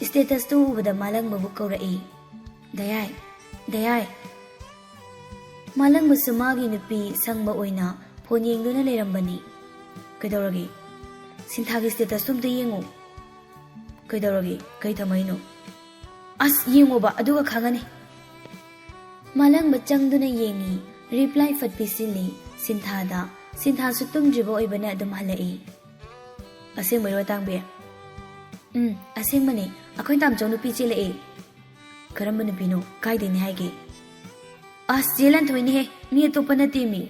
Statusꯇꯨ ꯎꯕꯗ ꯃꯥꯂꯪꯕꯕꯨ ꯀꯧꯔꯛꯏ꯫ ꯗꯌꯥꯏ, ꯗꯌꯥꯏ꯫ ꯃꯥꯂꯪꯕꯁꯨ ꯃꯥꯒꯤ ꯅꯨꯄꯤ ꯁꯪꯕ ꯑꯣꯏꯅ ꯐꯣꯟ ꯌꯦꯡꯗꯨꯅ ꯂꯩꯔꯝꯕꯅꯤ꯫ ꯀꯩꯗꯧꯔꯒꯦ? ꯁꯤꯟꯊꯥꯒꯤ statusꯇꯨ ꯑꯝꯇ ꯌꯦꯡꯉꯨ꯫ ꯀꯩꯗꯧꯔꯒꯦ? ꯀꯩ ꯊꯝꯃꯛꯏꯅꯣ? ꯑꯁ, ꯌꯦꯡꯉꯣꯕ, ꯑꯗꯨꯒ ꯈꯪꯉꯅꯤ꯫ ꯃꯥꯂꯪꯕ ꯆꯪꯗꯨꯅ ꯌꯦꯡꯉꯤ, reply ꯐꯠ ꯄꯤꯁꯤꯜꯂꯤ ꯁꯤꯟꯊꯥꯗ꯫ ꯁꯤꯟꯊꯥꯁꯨ ꯇꯨꯝꯗ꯭ꯔꯤꯕ ꯑꯣꯏꯕꯅ ꯑꯗꯨꯝ ꯍꯜꯂꯛꯏ꯫ ꯑꯁꯦꯡꯕꯩꯔꯣ, ꯑꯇꯥꯡꯕꯤ? ꯎꯝ, ꯑꯁꯦꯡꯕꯅꯦ꯫ ꯑꯩꯈꯣꯏ ꯇꯥꯝꯆꯧ ꯅꯨꯄꯤ ꯆꯦꯜꯂꯛꯑꯦ꯫ ꯀꯔꯝꯕ ꯅꯨꯄꯤꯅꯣ? ꯀꯥꯏꯗꯩꯅꯦ ꯍꯥꯏꯒꯦ? ꯑꯁ, ꯆꯦ ꯂꯟꯊꯣꯏꯅꯦꯍꯦ, ꯃꯤ ꯑꯇꯣꯞꯄ ꯅꯠꯇꯦ ꯃꯤ꯫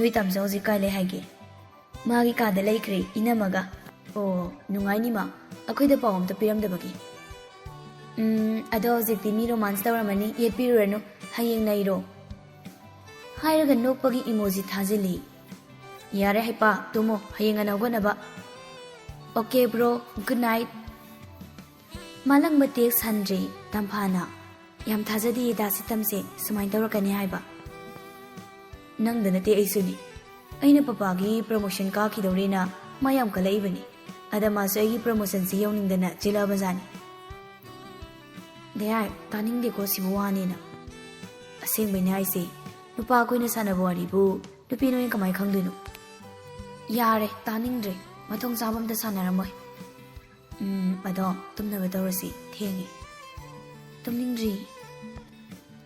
ꯅꯣꯏ ꯇꯥꯝꯆꯧ ꯍꯧꯖꯤꯛ ꯀꯥꯏ ꯂꯩ ꯍꯥꯏꯒꯦ? ꯃꯥꯒꯤ ꯀꯥꯗ ꯂꯩꯈ꯭ꯔꯦ, ꯏꯅꯝꯃꯒ꯫ ꯑꯣ, ꯅꯨꯡꯉꯥꯏꯅꯤ ꯃꯥ, ꯑꯩꯈꯣꯏꯗ ꯄꯥꯎ ꯑꯝꯇ ꯄꯤꯔꯝꯗꯕꯒꯤ꯫ ꯎꯝ, ꯑꯗꯣ ꯍꯧꯖꯤꯛꯇꯤ ꯃꯤ romance ꯇꯧꯔꯝꯃꯅꯤ, ꯌꯦꯠꯄꯤꯔꯨꯔꯅꯨ, ꯍꯌꯦꯡ ꯅꯩꯔꯣ꯫ ꯍꯥꯏꯔꯒ ꯅꯣꯛꯄꯒꯤ emoji ꯊꯥꯖꯤꯜꯂꯤ꯫ ꯌꯥꯔꯦ ꯍꯩꯄꯥ, ꯇꯨꯝꯃꯣ, ꯍꯌꯦꯡ ꯉꯟꯅ ꯍꯧꯒꯠꯅꯕ꯫ Okay bro, good night꯫ ꯃꯥꯂꯪꯕ text ꯍꯟꯗ꯭ꯔꯦ꯫ ꯇꯝꯐꯥꯅ, "ꯌꯥꯝ ꯊꯥꯖꯗꯤꯌꯦ ꯗꯥ ꯁꯤꯇꯝꯁꯦ ꯁꯨꯃꯥꯏꯅ ꯇꯧꯔꯛꯀꯅꯤ ꯍꯥꯏꯕ꯫ ꯅꯪꯗ ꯅꯠꯇꯦ, ꯑꯩꯁꯨꯅꯤ꯫ ꯑꯩꯅ ꯄꯄꯥꯒꯤ promotion ꯀꯥꯈꯤꯗꯧꯔꯦꯅ ꯃꯥ ꯌꯥꯝ ꯀꯜꯂꯛꯏꯕꯅꯤ꯫ ꯑꯗ ꯃꯥꯁꯨ ꯑꯩꯒꯤ promotionꯁꯤ ꯌꯧꯅꯤꯡꯗꯅ ꯆꯦꯜꯂꯛꯑꯕꯖꯥꯠꯅꯤ꯫" ꯗꯌꯥꯏ, ꯇꯥꯅꯤꯡꯗꯦꯀꯣ ꯁꯤꯕꯨ ꯋꯥꯅꯦꯅ꯫ ꯑꯁꯦꯡꯕꯩꯅꯦ ꯍꯥꯏꯁꯦ, ꯅꯨꯄꯥ ꯑꯩꯈꯣꯏꯅ ꯁꯥꯟꯅꯕ ꯋꯥꯔꯤꯕꯨ ꯅꯨꯄꯤ ꯅꯣꯏꯅ ꯀꯃꯥꯏꯅ ꯈꯪꯗꯣꯏꯅꯣ? ꯌꯥꯔꯦ, ꯇꯥꯅꯤꯡꯗ꯭ꯔꯦ꯫ ꯃꯊꯣꯡ ꯆꯥꯕ ꯑꯝꯇ ꯁꯥꯟꯅꯔꯝꯃꯣꯏ꯫ ꯎꯝ, ꯑꯗꯣ ꯇꯨꯝꯅꯕ ꯇꯧꯔꯁꯤ, ꯊꯦꯡꯉꯦ꯫ ꯇꯨꯝꯅꯤꯡꯗ꯭ꯔꯤ꯫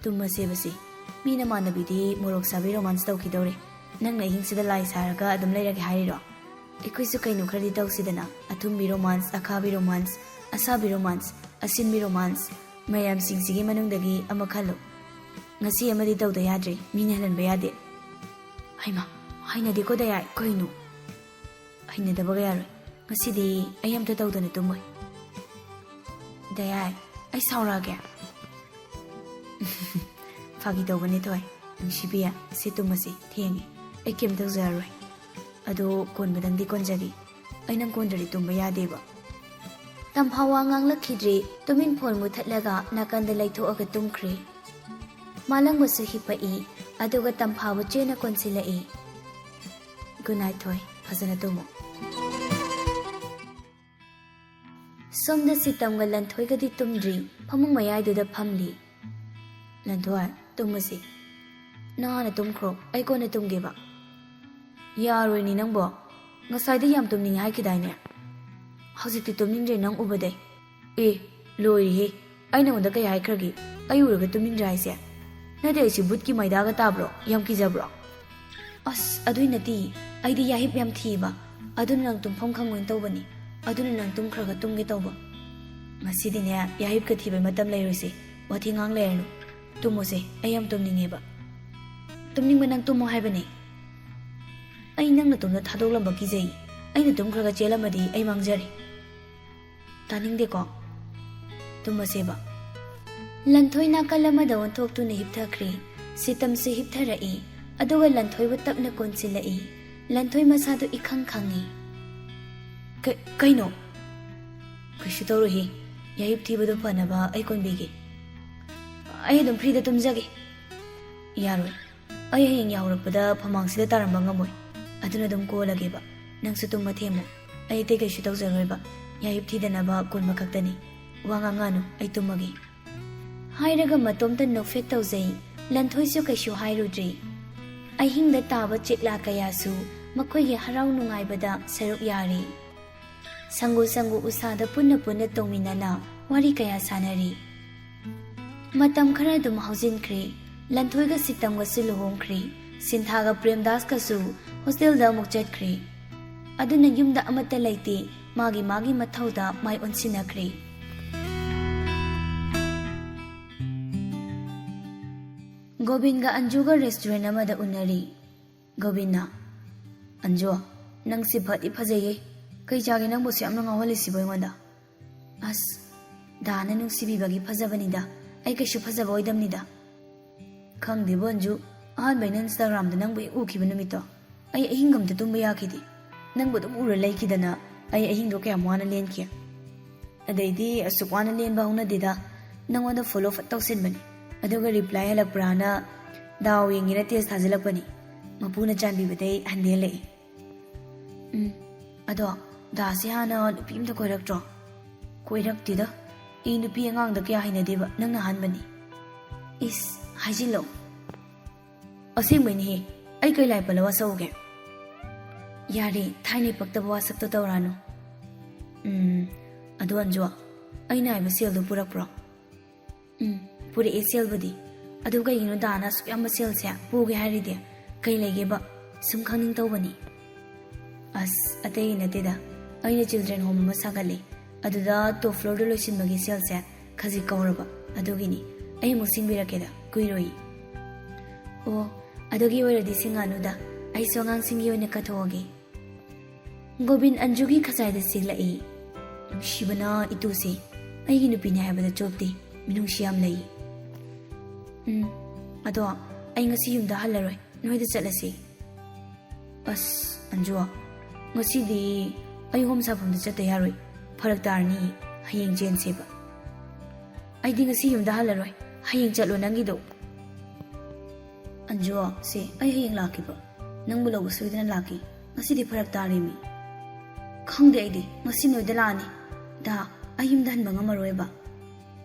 ꯇꯨꯝꯃꯁꯦꯕꯁꯤ꯫ ꯃꯤ ꯅꯃꯥꯟꯅꯕꯤꯗꯤ ꯃꯣꯔꯣꯛ ꯁꯥꯕꯤ romance ꯇꯧꯈꯤꯗꯧꯔꯦ꯫ ꯅꯪꯅ ꯑꯍꯤꯡꯁꯤꯗ ꯂꯥꯏ ꯁꯥꯔꯒ ꯑꯗꯨꯝ ꯂꯩꯔꯒꯦ ꯍꯥꯏꯔꯤꯔꯣ? ꯑꯩꯈꯣꯏꯁꯨ ꯀꯩꯅꯣ ꯈꯔꯗꯤ ꯇꯧꯁꯤꯗꯅ꯫ ꯑꯊꯨꯝꯕꯤ romance, ꯑꯈꯥꯕꯤ romance, ꯑꯁꯥꯕꯤ romance, ꯑꯁꯤꯟꯕꯤ romance꯫ ꯃꯌꯥꯝꯁꯤꯡꯁꯤꯒꯤ ꯃꯅꯨꯡꯗꯒꯤ ꯑꯃ ꯈꯜꯂꯨ꯫ ꯉꯁꯤ ꯑꯃꯗꯤ ꯇꯧꯗ ꯌꯥꯗ꯭ꯔꯦ, ꯃꯤꯅ ꯍꯜꯍꯟꯕ ꯌꯥꯗꯦ꯫ ꯍꯩꯃꯥ, ꯍꯩꯅꯗꯦꯀꯣ ꯗꯌꯥꯏ, ꯀꯩꯅꯣ? ꯍꯩꯅꯗꯕꯒ ꯌꯥꯔꯣꯏ꯫ ꯉꯁꯤꯗꯤ ꯑꯩ ꯑꯝꯇ ꯇꯧꯗꯅ ꯇꯨꯝꯃꯣꯏ꯫ ꯗꯌꯥꯏ, ꯑꯩ ꯁꯥꯎꯔꯛꯑꯒꯦ꯫ ꯐꯥꯒꯤ ꯇꯧꯕꯅꯦ ꯊꯣꯏ꯫ ꯅꯨꯡꯁꯤꯕꯤ, ꯁꯤ ꯇꯨꯝꯃꯁꯤ, ꯊꯦꯡꯉꯦ꯫ ꯑꯩ ꯀꯩꯝ ꯇꯧꯖꯔꯔꯣꯏ꯫ ꯑꯗꯣ ꯀꯣꯟꯕꯗꯪꯗꯤ ꯀꯣꯟꯖꯒꯦ꯫ ꯑꯩ ꯅꯪ ꯀꯣꯟꯗ꯭ꯔꯗꯤ ꯇꯨꯝꯕ ꯌꯥꯗꯦꯕ꯫ ꯇꯝꯐꯥ ꯋꯥ ꯉꯥꯡꯂꯛꯈꯤꯗ꯭ꯔꯦ꯫ ꯇꯨꯃꯤꯟ phone ꯃꯨꯊꯠꯂꯒ ꯅꯥꯀꯟꯗ ꯂꯩꯊꯣꯛꯑꯒ ꯇꯨꯝꯈ꯭ꯔꯦ꯫ ꯃꯥꯂꯪꯕꯁꯨ ꯍꯤꯞꯄꯛꯏ, ꯑꯗꯨꯒ ꯇꯝꯐꯥꯕꯨ ꯆꯦꯅ ꯀꯣꯟꯁꯤꯜꯂꯛꯏ꯫ Good night ꯊꯣꯏ, ꯐꯖꯅ ꯇꯨꯝꯃꯨ꯫ ꯁꯣꯝꯗ ꯁꯤꯇꯝꯒ ꯂꯟꯊꯣꯏꯒꯗꯤ ꯇꯨꯝꯗ꯭ꯔꯤ, ꯐꯃꯨꯡ ꯃꯌꯥꯏꯗꯨꯗ ꯐꯝꯂꯤ꯫ ꯂꯟꯊꯣꯏ, ꯇꯨꯝꯃꯁꯤ꯫ ꯅꯪ ꯍꯥꯟꯅ ꯇꯨꯝꯈ꯭ꯔꯣ, ꯑꯩ ꯀꯣꯟꯅ ꯇꯨꯝꯒꯦꯕ꯫ ꯌꯥꯔꯣꯏꯅꯦ ꯅꯪꯕꯣ, ꯉꯁꯥꯏꯗꯤ ꯌꯥꯝ ꯇꯨꯝꯅꯤꯡꯉꯦ ꯍꯥꯏꯈꯤꯗꯥꯏꯅꯦ? ꯍꯧꯖꯤꯛꯇꯤ ꯇꯨꯝꯅꯤꯡꯗ꯭ꯔꯦ ꯅꯪ ꯎꯕꯗꯩ꯫ ꯑꯦ, ꯂꯣꯏꯔꯦꯍꯦ, ꯑꯩ ꯅꯉꯣꯟꯗ ꯀꯩ ꯍꯥꯏꯈ꯭ꯔꯒꯦ? ꯑꯩ ꯎꯔꯒ ꯇꯨꯝꯅꯤꯡꯗ꯭ꯔꯦ ꯍꯥꯏꯁꯦ? ꯅꯠꯇꯦ, ꯑꯩꯁꯤ ꯚꯨꯠꯀꯤ ꯃꯩꯗꯥꯒ ꯇꯥꯕ꯭ꯔꯣ? ꯌꯥꯝ ꯀꯤꯖꯕ꯭ꯔꯣ? ꯑꯁ, ꯑꯗꯨꯏ ꯅꯠꯇꯦ, ꯑꯩꯗꯤ ꯌꯥꯍꯤꯞ ꯌꯥꯝ ꯊꯤꯕ, ꯑꯗꯨꯅ ꯅꯪ ꯇꯨꯝꯐꯝ ꯈꯪꯉꯣꯏꯅ ꯇꯧꯕꯅꯤ, ꯑꯗꯨꯅ ꯅꯪ ꯇꯨꯝꯈ꯭ꯔꯒ ꯇꯨꯝꯒꯦ ꯇꯧꯕ꯫ ꯉꯁꯤꯗꯤꯅꯦ, ꯌꯥꯍꯤꯞꯀ ꯊꯤꯕꯩ ꯃꯇꯝ ꯂꯩꯔꯣꯏꯁꯦ, ꯋꯥꯊꯤ ꯉꯥꯡ ꯂꯩꯔꯅꯨ꯫ ꯇꯨꯝꯃꯣꯁꯦ, ꯑꯩ ꯌꯥꯝ ꯇꯨꯝꯅꯤꯡꯉꯦꯕ꯫ ꯇꯨꯝꯅꯤꯡꯕ ꯅꯪ ꯇꯨꯝꯃꯣ ꯍꯥꯏꯕꯅꯦ꯫ ꯑꯩ ꯅꯪ ꯅꯇꯣꯝꯇ ꯊꯥꯗꯣꯛꯂꯝꯕ ꯀꯤꯖꯩ꯫ ꯑꯩꯅ ꯇꯨꯝꯈ꯭ꯔꯒ ꯆꯦꯜꯂꯝꯃꯗꯤ ꯑꯩ ꯃꯥꯡꯖꯔꯦ꯫ ꯇꯥꯅꯤꯡꯗꯦꯀꯣ? ꯇꯨꯝꯃꯁꯦꯕ꯫ ꯂꯟꯊꯣꯏ ꯅꯥꯀꯜ ꯑꯃꯗ ꯑꯣꯟꯊꯣꯛꯇꯨꯅ ꯍꯤꯞꯊꯈ꯭ꯔꯦ꯫ ꯁꯤꯇꯝꯁꯨ ꯍꯤꯞꯊꯔꯛꯏ, ꯑꯗꯨꯒ ꯂꯟꯊꯣꯏꯕꯨ ꯇꯞꯅ ꯀꯣꯟꯁꯤꯜꯂꯛꯏ꯫ ꯂꯟꯊꯣꯏ ꯃꯁꯥꯗꯨ ꯏꯈꯪ ꯈꯪꯏ꯫ "ꯀ-, ꯀꯩꯅꯣ?" "ꯀꯩꯁꯨ ꯇꯧꯔꯣꯏꯍꯦ꯫ ꯌꯥꯍꯤꯞ ꯊꯤꯕꯗꯨ ꯐꯅꯕ ꯑꯩ ꯀꯣꯟꯕꯤꯒꯦ꯫ ꯑꯩ ꯑꯗꯨꯝ ꯐ꯭ꯔꯤꯗ ꯇꯨꯝꯖꯒꯦ꯫" "ꯌꯥꯔꯣꯏ꯫ ꯑꯩ ꯍꯌꯦꯡ ꯌꯥꯍꯧꯔꯛꯄꯗ ꯐꯃꯥꯡꯁꯤꯗ ꯇꯥꯔꯝꯕ ꯉꯝꯃꯣꯏ꯫ ꯑꯗꯨꯅ ꯑꯗꯨꯝ ꯀꯣꯜꯂꯒꯦꯕ꯫ ꯅꯪꯁꯨ ꯇꯨꯝꯕ ꯊꯦꯝꯃꯨ꯫ ꯑꯩ ꯑꯇꯩ ꯀꯩꯁꯨ ꯇꯧꯖꯔꯣꯏꯕ꯫ ꯌꯥꯍꯤꯞ ꯊꯤꯗꯅꯕ ꯀꯣꯟꯕ ꯈꯛꯇꯅꯤ꯫ ꯋꯥ ꯉꯥꯡꯉꯥꯅꯨ, ꯑꯩ ꯇꯨꯝꯃꯒꯦ꯫" ꯍꯥꯏꯔꯒ ꯃꯇꯣꯝꯇ ꯅꯣꯛꯐꯦꯠ ꯇꯧꯖꯩ꯫ ꯂꯟꯊꯣꯏꯁꯨ ꯀꯩꯁꯨ ꯍꯥꯏꯔꯨꯗ꯭ꯔꯤ꯫ ꯑꯍꯤꯡꯗ ꯇꯥꯕ ꯆꯦꯛꯂꯥ ꯀꯌꯥꯁꯨ ꯃꯈꯣꯏꯒꯤ ꯍꯔꯥꯎ ꯅꯨꯡꯉꯥꯏꯕꯗ ꯁꯔꯨꯛ ꯌꯥꯔꯤ꯫ ꯁꯪꯒꯨ ꯁꯪꯒꯨ ꯎꯁꯥꯗ ꯄꯨꯟꯅ ꯄꯨꯟꯅ ꯇꯣꯡꯃꯤꯟꯅꯅ ꯋꯥꯔꯤ ꯀꯌꯥ ꯁꯥꯟꯅꯔꯤ꯫ ꯃꯇꯝ ꯈꯔ ꯑꯗꯨꯝ ꯍꯧꯖꯤꯟꯈ꯭ꯔꯦ꯫ ꯂꯟꯊꯣꯏꯒ ꯁꯤꯇꯝꯒꯁꯨ ꯂꯨꯍꯣꯡꯈ꯭ꯔꯦ꯫ ꯁꯤꯟꯊꯥꯒ ꯄ꯭ꯔꯦꯝꯗꯥꯁꯀꯁꯨ ꯍꯣꯁꯇꯦꯜꯗ ꯑꯃꯨꯛ ꯆꯠꯈ꯭ꯔꯦ꯫ ꯑꯗꯨꯅ ꯌꯨꯝꯗ ꯑꯃꯠꯇ ꯂꯩꯇꯦ꯫ ꯃꯥꯒꯤ ꯃꯥꯒꯤ ꯃꯊꯧꯗ ꯃꯥꯏ ꯑꯣꯟꯁꯤꯟꯅꯈ꯭ꯔꯦ꯫ ꯒꯣꯕꯤꯟꯒ ꯑꯟꯖꯨꯒ ꯔꯦꯁꯇꯨꯔꯦꯟ ꯑꯃꯗ ꯎꯅꯔꯤ꯫ ꯒꯣꯕꯤꯟꯅ, "ꯑꯟꯖꯨ, ꯅꯪꯁꯤ ꯐꯗꯤ ꯐꯖꯩꯌꯦ꯫ ꯀꯩ ꯆꯥꯒꯦ ꯅꯪꯕꯨ ꯑꯁꯨꯛ ꯌꯥꯝꯅ ꯉꯥꯎꯍꯜꯂꯤꯁꯤꯕꯣ ꯑꯩꯉꯣꯟꯗ?" "ꯑꯁ, ꯗꯥꯅ ꯅꯨꯡꯁꯤꯕꯤꯕꯒꯤ ꯐꯖꯕꯅꯤꯗ꯫ ꯑꯩ ꯀꯩꯁꯨ ꯐꯖꯕ ꯑꯣꯏꯗꯝꯅꯤꯗ꯫" "ꯈꯪꯗꯦꯕꯣ ꯑꯟꯖꯨ, ꯑꯍꯥꯟꯕ ꯑꯩꯅ Instagram-ꯗ ꯅꯪꯕꯨ ꯍꯦꯛ ꯎꯈꯤꯕ ꯅꯨꯃꯤꯠꯇꯣ, ꯑꯩ ꯑꯍꯤꯡ ꯑꯝꯇ ꯇꯨꯝꯕ ꯌꯥꯈꯤꯗꯦ꯫ ꯅꯪꯕꯨ ꯑꯗꯨꯝ ꯎꯔ ꯂꯩꯈꯤꯗꯅ ꯑꯩ ꯑꯍꯤꯡꯗꯣ ꯀꯌꯥꯝ ꯋꯥꯅ ꯂꯦꯟꯈꯤ꯫ ꯑꯗꯩꯗꯤ ꯑꯁꯨꯛ ꯋꯥꯅ ꯂꯦꯟꯕ ꯍꯧꯅꯗꯦꯗ, ꯅꯪꯉꯣꯟꯗ follow ꯐꯠ ꯇꯧꯁꯤꯟꯕꯅꯤ꯫ ꯑꯗꯨꯒ reply ꯍꯜꯂꯛꯄ꯭ꯔꯥꯅ ꯗꯥꯎ ꯌꯦꯡꯒꯦꯅ text ꯊꯥꯖꯤꯜꯂꯛꯄꯅꯤ꯫ ꯃꯄꯨꯅ ꯆꯥꯟꯕꯤꯕꯗꯩ ꯍꯟꯗꯦ ꯍꯜꯂꯛꯏ꯫" "ꯎꯝ, ꯑꯗꯣ ꯗꯥꯁꯤ ꯍꯥꯟꯅ ꯅꯨꯄꯤ ꯑꯝꯇ ꯀꯣꯏꯔꯛꯇ꯭ꯔꯣ?" "ꯀꯣꯏꯔꯛꯇꯦꯗ꯫ ꯑꯩ ꯅꯨꯄꯤ ꯑꯉꯥꯡꯗ ꯀꯌꯥ ꯍꯩꯅꯗꯦꯕ, ꯅꯪꯅ ꯑꯍꯥꯟꯕꯅꯤ꯫" "ꯏꯁ, ꯍꯥꯏꯖꯤꯜꯂꯣ꯫" "ꯑꯁꯦꯡꯕꯩꯅꯦꯍꯦ, ꯑꯩ ꯀꯩ ꯂꯥꯏ ꯄꯜꯂ ꯋꯥꯁꯛꯎꯒꯦ?" "ꯌꯥꯔꯦ, ꯊꯥꯏꯅꯩ ꯄꯛꯇꯕ ꯋꯥꯁꯛꯇꯣ ꯇꯧꯔꯛꯑꯅꯨ꯫" "ꯎꯝ, ꯑꯗꯣ ꯑꯟꯖꯨ, ꯑꯩꯅ ꯍꯥꯏꯕ ꯁꯦꯜꯗꯣ ꯄꯨꯔꯛꯄ꯭ꯔꯣ?" "ꯎꯝ, ꯄꯨꯔꯛꯑꯦ ꯁꯦꯜꯕꯨꯗꯤ꯫ ꯑꯗꯨ ꯀꯩꯒꯤꯅꯣ ꯗꯥꯅ ꯑꯁꯨꯛ ꯌꯥꯝꯕ ꯁꯦꯜꯁꯦ ꯄꯨꯒꯦ ꯍꯥꯏꯔꯤꯗꯤ? ꯀꯩ ꯂꯩꯒꯦꯕ? ꯁꯨꯝ ꯈꯪꯅꯤꯡ ꯇꯧꯕꯅꯤ꯫" "ꯑꯁ, ꯑꯇꯩ ꯅꯠꯇꯦꯗ, ꯑꯩꯅ children home ꯑꯃ ꯁꯥꯒꯠꯂꯤ꯫ ꯑꯗꯨꯗ top floor-ꯗ ꯂꯣꯏꯁꯤꯟꯕꯒꯤ ꯁꯦꯜꯁꯦ ꯈꯖꯤꯛ ꯀꯧꯔꯕ, ꯑꯗꯨꯒꯤꯅꯤ꯫ ꯑꯩ ꯑꯃꯨꯛ ꯁꯤꯡꯕꯤꯔꯛꯀꯦꯗ, ꯀꯨꯏꯔꯣꯏ꯫" "ꯑꯣ, ꯑꯗꯨꯒꯤ ꯑꯣꯏꯔꯗꯤ ꯁꯤꯡꯉꯥꯅꯨꯗ, ꯑꯩꯁꯨ ꯑꯉꯥꯡꯁꯤꯡꯒꯤ ꯑꯣꯏꯅ ꯀꯠꯊꯣꯛꯑꯒꯦ꯫ ꯒꯣꯕꯤꯟ ꯑꯟꯖꯨꯒꯤ ꯈꯖꯥꯏꯗ ꯆꯤꯛꯂꯛꯏ꯫ ꯅꯨꯡꯁꯤꯕꯅ ꯏꯇꯨꯁꯦ ꯑꯩꯒꯤ ꯅꯨꯄꯤꯅꯦ ꯍꯥꯏꯕꯗ ꯆꯣꯞꯇꯦ, ꯃꯤꯅꯨꯡꯁꯤ ꯌꯥꯝ ꯂꯩ꯫ ꯎꯝ, ꯑꯗꯣ ꯑꯩ ꯉꯁꯤ ꯌꯨꯝꯗ ꯍꯜꯂꯔꯣꯏ, ꯅꯣꯏꯗ ꯆꯠꯂꯁꯤ꯫ ꯑꯁ ꯑꯟꯖꯨ, ꯉꯁꯤꯗꯤ ꯑꯩ ꯍꯣꯝ ꯁꯥꯐꯝꯗ ꯆꯠꯇ ꯌꯥꯔꯣꯏ, ꯐꯔꯛ ꯇꯥꯔꯅꯤ, ꯍꯌꯦꯡ ꯆꯦꯟꯁꯦꯕ꯫ ꯑꯩꯗꯤ ꯉꯁꯤ ꯌꯨꯝꯗ ꯍꯜꯂꯔꯣꯏ, ꯍꯌꯦꯡ ꯆꯠꯂꯣ ꯅꯪꯒꯤꯗꯣ꯫ ꯑꯟꯖꯨ, ꯁꯦ ꯑꯩ ꯍꯌꯦꯡ ꯂꯥꯛꯀꯦꯕ, ꯅꯪꯕꯨ ꯂꯧꯕ ꯁꯣꯏꯗꯅ ꯂꯥꯛꯀꯦ, ꯉꯁꯤꯗꯤ ꯐꯔꯛ ꯇꯥꯔꯦꯃꯤ꯫ ꯈꯪꯗꯦ ꯑꯩꯗꯤ, ꯉꯁꯤ ꯅꯣꯏꯗ ꯂꯥꯛꯑꯅꯤ꯫ ꯗꯥ, ꯑꯩ ꯌꯨꯝꯗ ꯍꯟꯕ ꯉꯝꯃꯔꯣꯏꯕ꯫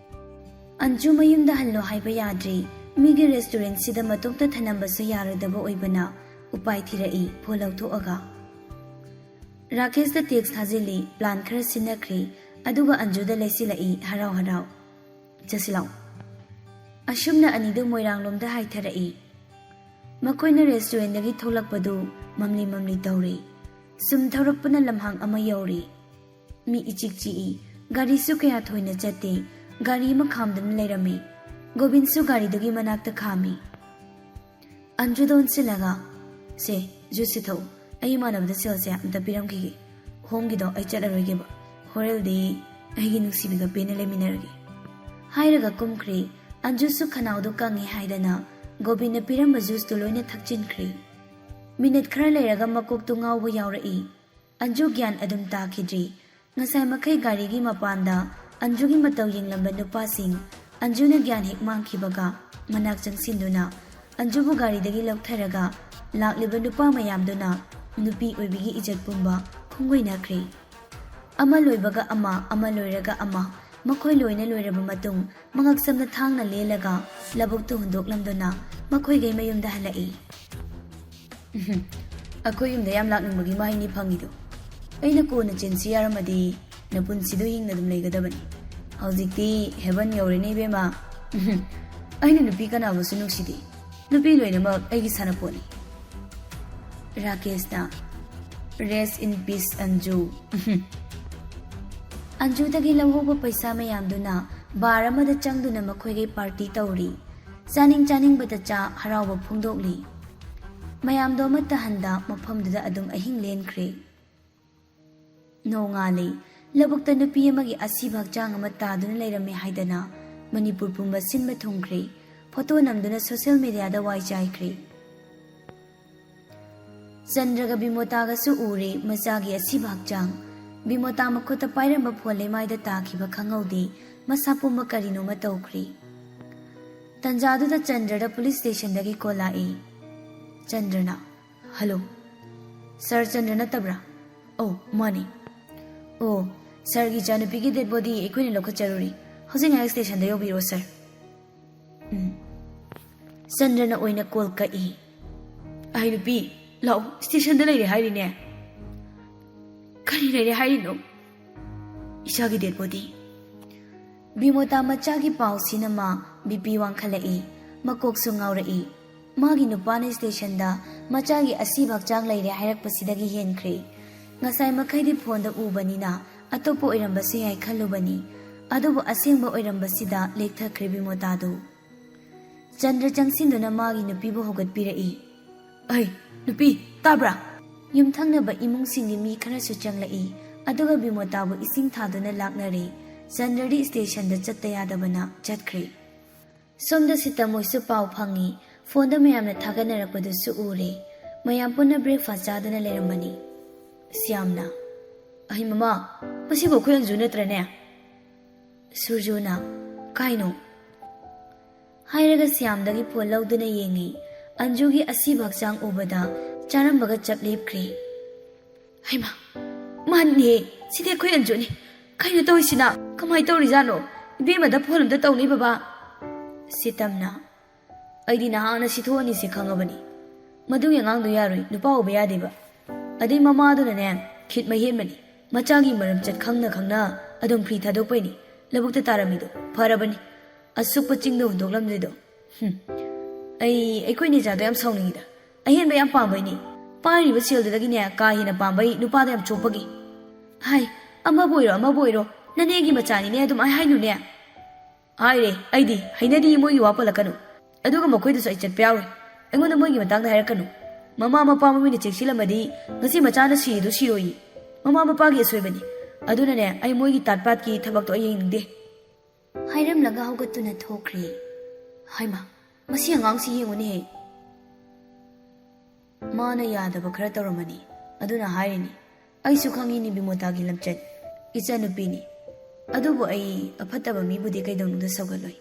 ꯑꯟꯖꯨ ꯃꯌꯨꯝꯗ ꯍꯜꯂꯣ ꯍꯥꯏꯕ ꯌꯥꯗ꯭ꯔꯤ, ꯃꯤꯒꯤ ꯔꯦꯁꯇꯨꯔꯦꯟꯠꯁꯤꯗ ꯃꯇꯣꯝꯇ ꯊꯅꯝꯕꯁꯨ ꯌꯥꯔꯣꯏꯗꯕ ꯑꯣꯏꯕꯅ ꯎꯄꯥꯏ ꯊꯤꯔꯛꯏ ꯐꯣꯟ ꯂꯧꯊꯣꯛꯑꯒ꯫ ꯔꯥꯀꯦꯁꯇ ꯇꯦꯛꯁ ꯊꯥꯖꯤꯜꯂꯤ, ꯄ꯭ꯂꯥꯟ ꯈꯔ ꯁꯤꯟꯅꯈ꯭ꯔꯦ, ꯑꯗꯨꯒ ꯑꯟꯖꯨꯗ ꯂꯩꯁꯤꯜꯂꯛꯏ ꯍꯔꯥꯎ ꯍꯔꯥꯎ꯫ ꯆꯠꯁꯤꯜꯂꯛꯑꯣ꯫ ꯑꯁꯨꯝꯅ ꯑꯅꯤꯗꯨ ꯃꯣꯏꯔꯥꯡꯂꯣꯝꯗ ꯍꯥꯏꯊꯔꯛꯏ꯫ ꯃꯈꯣꯏꯅ ꯔꯦꯁꯇꯨꯔꯦꯟꯠꯇꯒꯤ ꯊꯣꯛꯂꯛꯄꯗꯨ ꯃꯝꯂꯤ ꯃꯝꯂꯤ ꯇꯧꯔꯦ꯫ ꯁꯨꯝ ꯊꯧꯔꯛꯄꯅ ꯂꯝꯍꯥꯡ ꯑꯃ ꯌꯧꯔꯦ꯫ ꯃꯤ ꯏꯆꯤꯛ ꯆꯤꯛꯏ꯫ ꯒꯥꯔꯤꯁꯨ ꯀꯌꯥ ꯊꯣꯏꯅ ꯆꯠꯇꯦ꯫ ꯒꯥꯔꯤ ꯑꯃ ꯈꯥꯝꯗꯨꯅ ꯂꯩꯔꯝꯃꯤ꯫ ꯒꯣꯕꯤꯟꯁꯨ ꯒꯥꯔꯤꯗꯨꯒꯤ ꯃꯅꯥꯛꯇ ꯈꯥꯝꯃꯤ꯫ ꯑꯟꯖꯨꯗ ꯑꯣꯟꯁꯤꯜꯂꯒ, "ꯁꯦ, ꯖꯨꯁꯁꯦ ꯊꯛꯎ꯫ ꯑꯩ ꯏꯃꯥꯟꯅꯕꯗ ꯁꯦꯜꯁꯦ ꯑꯝꯇ ꯄꯤꯔꯝꯈꯤꯒꯦ꯫ ꯍꯣꯝꯒꯤꯗꯣ ꯑꯩ ꯆꯠꯂꯔꯣꯏꯒꯦꯕ꯫ ꯍꯣꯔꯦꯜꯗꯤ ꯑꯩꯒꯤ ꯅꯨꯡꯁꯤꯕꯤꯒ ꯄꯦꯟꯅ ꯂꯩꯃꯤꯟꯅꯔꯒꯦ"꯫ ꯍꯥꯏꯔꯒ ꯀꯨꯝꯈ꯭ꯔꯦ꯫ ꯑꯟꯖꯨꯁꯨ ꯈꯅꯥꯎꯗꯨ ꯀꯪꯉꯦ ꯍꯥꯏꯗꯅ ꯒꯣꯕꯤꯟꯅ ꯄꯤꯔꯝꯕ ꯖꯨꯁꯇꯨ ꯂꯣꯏꯅ ꯊꯛꯆꯤꯟꯈ꯭ꯔꯦ꯫ ꯃꯤꯅꯤꯠ ꯈꯔ ꯂꯩꯔꯒ ꯃꯀꯣꯛꯇꯨ ꯉꯥꯎꯕ ꯌꯥꯎꯔꯛꯏ꯫ ꯑꯟꯖꯨ ꯒ꯭ꯌꯥꯟ ꯑꯗꯨꯝ ꯇꯥꯈꯤꯗ꯭ꯔꯤ꯫ ꯉꯁꯥꯏ ꯃꯈꯩ ꯒꯥꯔꯤꯒꯤ ꯃꯄꯥꯟꯗ ꯑꯟꯖꯨꯒꯤ ꯃꯇꯧ ꯌꯦꯡꯂꯝꯕ ꯅꯨꯄꯥꯁꯤꯡ, ꯑꯟꯖꯨꯅ ꯒ꯭ꯌꯥꯟ ꯍꯦꯛ ꯃꯥꯡꯈꯤꯕꯒ ꯃꯅꯥꯛ ꯆꯪꯁꯤꯟꯗꯨꯅ ꯑꯟꯖꯨꯕꯨ ꯒꯥꯔꯤꯗꯒꯤ ꯂꯧꯊꯔꯒ ꯂꯥꯛꯂꯤꯕ ꯅꯨꯄꯥ ꯃꯌꯥꯝꯗꯨꯅ ꯅꯨꯄꯤ ꯑꯣꯏꯕꯤꯒꯤ ꯏꯖꯠ ꯄꯨꯝꯕ ꯈꯣꯡꯒꯣꯏꯅꯈ꯭ꯔꯦ꯫ ꯑꯃ ꯂꯣꯏꯕꯒ ꯑꯃ, ꯑꯃ ꯂꯣꯏꯔꯒ ꯑꯃ, ꯃꯈꯣꯏ ꯂꯣꯏꯅ ꯂꯣꯏꯔꯕ ꯃꯇꯨꯡ ꯃꯉꯛꯁꯝꯅ ꯊꯥꯡꯅ ꯂꯦꯜꯂꯒ ꯂꯧꯕꯨꯛꯇꯨ ꯍꯨꯟꯗꯣꯛꯂꯝꯗꯨꯅ ꯃꯈꯣꯏꯒꯩ ꯃꯌꯨꯝꯗ ꯍꯜꯂꯛꯏ꯫ ꯎꯝꯍꯨꯝ꯫ ꯑꯩꯈꯣꯏ ꯌꯨꯝꯗ ꯌꯥꯝ ꯂꯥꯛꯅꯤꯡꯕꯒꯤ ꯃꯍꯩꯅꯤ ꯐꯪꯉꯤꯗꯣ꯫ ꯑꯩꯅ ꯀꯣꯟꯅ ꯆꯦꯟꯁꯤ ꯌꯥꯔꯝꯃꯗꯤ ꯅꯄꯨꯟꯁꯤꯗꯣ ꯍꯤꯡꯅ ꯑꯗꯨꯝ ꯂꯩꯒꯗꯕꯅꯤ꯫ ꯍꯧꯖꯤꯛꯇꯤ ꯍꯦꯕꯟ ꯌꯧꯔꯦꯅꯦ ꯏꯕꯦꯝꯃ꯫ ꯎꯝꯍꯨꯝ꯫ ꯑꯩꯅ ꯅꯨꯄꯤ ꯀꯅꯥꯕꯨꯁꯨ ꯅꯨꯡꯁꯤꯗꯦ꯫ ꯅꯨꯄꯤ ꯂꯣꯏꯅꯃꯛ ꯑꯩꯒꯤ ꯁꯥꯟꯅꯄꯣꯠꯅꯤ꯫ ꯔꯥꯀꯦꯁꯅ, "Rest in peace, ꯑꯟꯖꯨ"꯫ ꯎꯝꯍꯨꯝ꯫ ꯑꯟꯖꯨꯗꯒꯤ ꯂꯧꯍꯧꯕ ꯄꯩꯁꯥ ꯃꯌꯥꯝꯗꯨꯅ ꯕꯥꯔ ꯑꯃꯗ ꯆꯪꯗꯨꯅ ꯃꯈꯣꯏꯒꯤ ꯄꯥꯔꯇꯤ ꯇꯧꯔꯤ꯫ ꯆꯥꯅꯤꯡ ꯆꯥꯅꯤꯡꯕꯗ ꯆꯥ, ꯍꯔꯥꯎꯕ ꯐꯣꯡꯗꯣꯛꯂꯤ꯫ ꯃꯌꯥꯝꯗꯣ ꯑꯃꯠꯇ ꯍꯟꯗ ꯃꯐꯝꯗꯨꯗ ꯑꯗꯨꯝ ꯑꯍꯤꯡ ꯂꯦꯟꯈ꯭ꯔꯦ꯫ ꯅꯣꯡꯉꯥꯜꯂꯤ꯫ ꯂꯧꯕꯨꯛꯇ ꯅꯨꯄꯤ ꯑꯃꯒꯤ ꯑꯁꯤꯕ ꯍꯛꯆꯥꯡ ꯑꯃ ꯇꯥꯗꯨꯅ ꯂꯩꯔꯝꯃꯦ ꯍꯥꯏꯗꯅ ꯃꯅꯤꯄꯨꯔ ꯄꯨꯝꯕ ꯁꯤꯟꯕ ꯊꯨꯡꯈ꯭ꯔꯦ꯫ ꯐꯣꯇꯣ ꯅꯝꯗꯨꯅ ꯁꯣꯁꯤꯌꯦꯜ ꯃꯤꯗꯤꯌꯥꯗ ꯋꯥꯏ ꯆꯥꯏꯈ꯭ꯔꯦ꯫ ꯆꯟꯗ꯭ꯔꯒ ꯕꯤꯃꯣꯇꯥꯒꯁꯨ ꯎꯔꯦ ꯃꯆꯥꯒꯤ ꯑꯁꯤꯕ ꯍꯛꯆꯥꯡ꯫ ꯕꯤꯃꯣꯇꯥ ꯃꯈꯨꯠꯇ ꯄꯥꯏꯔꯝꯕ ꯐꯣꯟ ꯂꯩꯃꯥꯏꯗ ꯇꯥꯈꯤꯕ ꯈꯪꯍꯧꯗꯦ꯫ ꯃꯁꯥ ꯄꯨꯝꯕ ꯀꯔꯤꯅꯣꯃ ꯇꯧꯈ꯭ꯔꯦ꯫ ꯇꯟꯖꯥꯗꯨꯗ ꯆꯟꯗ꯭ꯔꯗ ꯄꯨꯂꯤꯁ ꯁ꯭ꯇꯦꯁꯟꯗꯒꯤ ꯀꯣꯜ ꯂꯥꯛꯏ꯫ ꯆꯟꯗ꯭ꯔꯅ, "ꯍꯜꯂꯣ, ꯁꯥꯔ ꯆꯟꯗ꯭ꯔ ꯅꯠꯇꯕ꯭ꯔꯥ?" "ꯑꯧ, ꯃꯥꯅꯤ꯫" "ꯑꯣ, ꯁꯥꯔꯒꯤ ꯏꯆꯥꯅꯨꯄꯤꯒꯤ ꯗꯦꯗ ꯕꯣꯗꯤ ꯑꯩꯈꯣꯏꯅ ꯂꯧꯈꯠꯆꯔꯨꯔꯤ꯫ ꯍꯧꯖꯤꯛ ꯉꯥꯏꯍꯥꯛ ꯁ꯭ꯇꯦꯁꯟꯗ ꯌꯧꯕꯤꯔꯛꯑꯣ, ꯁꯥꯔ꯫" ꯎꯝ꯫ ꯆꯟꯗ꯭ꯔꯅ ꯑꯣꯏꯅ ꯀꯣꯜ ꯀꯛꯏ꯫ "ꯑꯍꯩ ꯅꯨꯄꯤ, ꯂꯥꯛꯑꯣ, ꯁ꯭ꯇꯦꯁꯟꯗ ꯂꯩꯔꯦ ꯍꯥꯏꯔꯤꯅꯦ꯫" "ꯀꯔꯤ ꯂꯩꯔꯦ ꯍꯥꯏꯔꯤꯅꯣ?" "ꯏꯆꯥꯒꯤ ꯗꯦꯗ ꯕꯣꯗꯤ꯫" ꯕꯤꯃꯣꯇꯥ ꯃꯆꯥꯒꯤ ꯄꯥꯎꯁꯤꯅ ꯃꯥ ꯕꯤ ꯄꯤ ꯋꯥꯡꯈꯠꯂꯛꯏ, ꯃꯀꯣꯛꯁꯨ ꯉꯥꯎꯔꯛꯏ꯫ ꯃꯥꯒꯤ ꯅꯨꯄꯥꯅ ꯁ꯭ꯇꯦꯁꯟꯗ ꯃꯆꯥꯒꯤ ꯑꯁꯤꯕ ꯍꯛꯆꯥꯡ ꯂꯩꯔꯦ ꯍꯥꯏꯔꯛꯄꯁꯤꯗꯒꯤ ꯍꯦꯟꯈ꯭ꯔꯦ꯫ ꯉꯁꯥꯏ ꯃꯈꯩꯗꯤ ꯐꯣꯟꯗ ꯎꯕꯅꯤꯅ ꯑꯇꯣꯞꯄ ꯑꯣꯏꯔꯝꯕꯁꯨ ꯌꯥꯏ ꯈꯜꯂꯨꯕꯅꯤ, ꯑꯗꯨꯕꯨ ꯑꯁꯦꯡꯕ ꯑꯣꯏꯔꯝꯕꯁꯤꯗ ꯂꯦꯛꯊꯈ꯭ꯔꯦ ꯕꯤꯃꯣꯇꯥꯗꯨ꯫ ꯆꯟꯗ꯭ꯔ ꯆꯪꯁꯤꯟꯗꯨꯅ ꯃꯥꯒꯤ ꯅꯨꯄꯤꯕꯨ ꯍꯧꯒꯠꯄꯤꯔꯛꯏ꯫ "ꯑꯩ, ꯅꯨꯄꯤ, ꯇꯥꯕ꯭ꯔꯥ?" ꯌꯨꯝꯊꯪꯅꯕ ꯏꯃꯨꯡꯁꯤꯡꯒꯤ ꯃꯤ ꯈꯔꯁꯨ ꯆꯪꯂꯛꯏ, ꯑꯗꯨꯒ ꯕꯤꯃꯣꯇꯥꯕꯨ ꯏꯁꯤꯡ ꯊꯥꯗꯨꯅ ꯂꯥꯛꯅꯔꯦ꯫ ꯆꯟꯗ꯭ꯔꯗꯤ ꯁ꯭ꯇꯦꯁꯟꯗ ꯆꯠꯇ ꯌꯥꯗꯕꯅ ꯆꯠꯈ꯭ꯔꯦ꯫ ꯁꯣꯝꯗ ꯁꯤꯇꯃꯣꯏꯁꯨ ꯄꯥꯎ ꯐꯪꯉꯤ, ꯐꯣꯟꯗ ꯃꯌꯥꯝꯅ ꯊꯥꯒꯠꯅꯔꯛꯄꯗꯨꯁꯨ ꯎꯔꯦ꯫ ꯃꯌꯥꯝ ꯄꯨꯟꯅ ꯕ꯭ꯔꯦꯛꯐꯥꯁ ꯆꯥꯗꯨꯅ ꯂꯩꯔꯝꯕꯅꯤ꯫ ꯁ꯭ꯌꯥꯝꯅ, "ꯑꯍꯩ ꯃꯃꯥ, ꯃꯁꯤꯕꯨ ꯑꯩꯈꯣꯏ ꯑꯟꯖꯨ ꯅꯠꯇ꯭ꯔꯅꯦ?" ꯁꯨꯔꯖꯨꯅ, "ꯀꯥꯏꯅꯣ?" ꯍꯥꯏꯔꯒ ꯁ꯭ꯌꯥꯝꯗꯒꯤ ꯐꯣꯟ ꯂꯧꯗꯨꯅ ꯌꯦꯡꯉꯤ꯫ ꯑꯟꯖꯨꯒꯤ ꯑꯁꯤꯕ ꯍꯛꯆꯥꯡ ꯎꯕꯗ ꯆꯥꯔꯝꯕꯒ ꯆꯞ ꯂꯦꯞꯈ꯭ꯔꯦ꯫ "ꯍꯩꯃꯥ, ꯃꯥꯅꯤꯅꯦ, ꯁꯤꯗꯤ ꯑꯩꯈꯣꯏ ꯑꯟꯖꯨꯅꯤ꯫ ꯀꯩꯅꯣ ꯇꯧꯔꯤꯁꯤꯅ? ꯀꯃꯥꯏꯅ ꯇꯧꯔꯤꯖꯥꯠꯅꯣ? ꯏꯕꯦꯝꯃꯗ ꯐꯣꯟ ꯑꯝꯇ ꯇꯧꯅꯤ ꯕꯕꯥ꯫" ꯁꯤꯇꯝꯅ, "ꯑꯩꯗꯤ ꯅꯍꯥꯟꯅ ꯁꯤꯊꯣꯛꯑꯅꯤꯁꯦ ꯈꯪꯉꯕꯅꯤ꯫ ꯃꯗꯨꯒꯤ ꯑꯉꯥꯡꯗꯣ ꯌꯥꯔꯣꯏ, ꯅꯨꯄꯥ ꯎꯕ ꯌꯥꯗꯦꯕ꯫ ꯑꯗꯩ ꯃꯃꯥꯗꯨꯅꯅꯦ, ꯈꯤꯠ ꯃꯍꯦꯟꯕꯅꯤ꯫ ꯃꯆꯥꯒꯤ ꯃꯔꯝꯆꯠ ꯈꯪꯅ ꯈꯪꯅ ꯑꯗꯨꯝ ꯐ꯭ꯔꯤ ꯊꯥꯗꯣꯛꯄꯩꯅꯤ ꯂꯧꯕꯨꯛꯇ ꯇꯥꯔꯝꯃꯤꯗꯣ꯫ ꯐꯔꯕꯅꯤ꯫ ꯑꯁꯨꯛꯄ ꯆꯤꯡꯗ ꯍꯨꯟꯗꯣꯛꯂꯝꯗ꯭ꯔꯤꯗꯣ꯫ ꯍꯨꯝ꯫ ꯑꯩ, ꯑꯩꯈꯣꯏ ꯅꯦꯖꯥꯗꯣ ꯌꯥꯝ ꯁꯥꯎꯅꯤꯡꯉꯤꯗ꯫ ꯑꯍꯦꯟꯕ ꯌꯥꯝ ꯄꯥꯝꯕꯩꯅꯤ꯫ ꯄꯥꯏꯔꯤꯕ ꯁꯦꯜꯗꯨꯗꯒꯤꯅꯦ ꯀꯥ ꯍꯦꯟꯅ ꯄꯥꯝꯕꯩ ꯅꯨꯄꯥꯗ ꯌꯥꯝ ꯆꯣꯞꯄꯒꯤ꯫ ꯍꯥꯏ, ꯑꯃꯕꯨ ꯑꯣꯏꯔꯣ ꯑꯃꯕꯨ ꯑꯣꯏꯔꯣ, ꯅꯅꯦꯒꯤ ꯃꯆꯥꯅꯤꯅꯦ ꯑꯗꯨꯃꯥꯏ ꯍꯥꯏꯅꯨꯅꯦ꯫ ꯍꯥꯏꯔꯦ ꯑꯩꯗꯤ, ꯍꯩꯅꯗꯤ ꯃꯣꯏꯒꯤ ꯋꯥ ꯄꯜꯂꯛꯀꯅꯨ꯫ ꯑꯗꯨꯒ ꯃꯈꯣꯏꯗꯁꯨ ꯑꯩ ꯆꯠꯄ ꯌꯥꯎꯔꯣꯏ꯫ ꯑꯩꯉꯣꯟꯗ ꯃꯣꯏꯒꯤ ꯃꯇꯥꯡꯗ ꯍꯥꯏꯔꯛꯀꯅꯨ꯫ ꯃꯃꯥ ꯃꯄꯥ ꯃꯃꯤꯡꯅ ꯆꯦꯛꯁꯤꯜꯂꯝꯃꯗꯤ ꯉꯁꯤ ꯃꯆꯥꯅ ꯁꯤꯔꯤꯗꯨ ꯁꯤꯔꯣꯏꯌꯦ꯫ ꯃꯃꯥ ꯃꯄꯥꯒꯤ ꯑꯁꯣꯏꯕꯅꯤ꯫ ꯑꯗꯨꯅꯅꯦ, ꯑꯩ ꯃꯣꯏꯒꯤ ꯇꯥꯠ ꯄꯥꯠꯀꯤ ꯊꯕꯛꯇꯣ ꯑꯩ ꯌꯦꯡꯅꯤꯡꯗꯦ꯫ ꯍꯥꯏꯔꯝꯂꯒ ꯍꯧꯒꯠꯇꯨꯅ ꯊꯣꯛꯈ꯭ꯔꯦ꯫ ꯍꯥꯏꯃ, ꯃꯁꯤ ꯑꯉꯥꯡꯁꯤ ꯌꯦꯡꯉꯨꯅꯦꯍꯦ꯫ ꯃꯥꯅ ꯌꯥꯗꯕ ꯈꯔ ꯇꯧꯔꯝꯃꯅꯤ, ꯑꯗꯨꯅ ꯍꯥꯏꯔꯤꯅꯤ꯫ ꯑꯩꯁꯨ ꯈꯪꯉꯤꯅꯤ ꯕꯤꯃꯣꯇꯥꯒꯤ ꯂꯝꯆꯠ꯫ ꯏꯆꯟꯅꯨꯄꯤꯅꯤ꯫ ꯑꯗꯨꯕꯨ ꯑꯩ ꯑꯐꯠꯇꯕ ꯃꯤꯕꯨꯗꯤ ꯀꯩꯗꯧꯅꯨꯡꯗ ꯁꯧꯒꯠꯂꯣꯏ꯫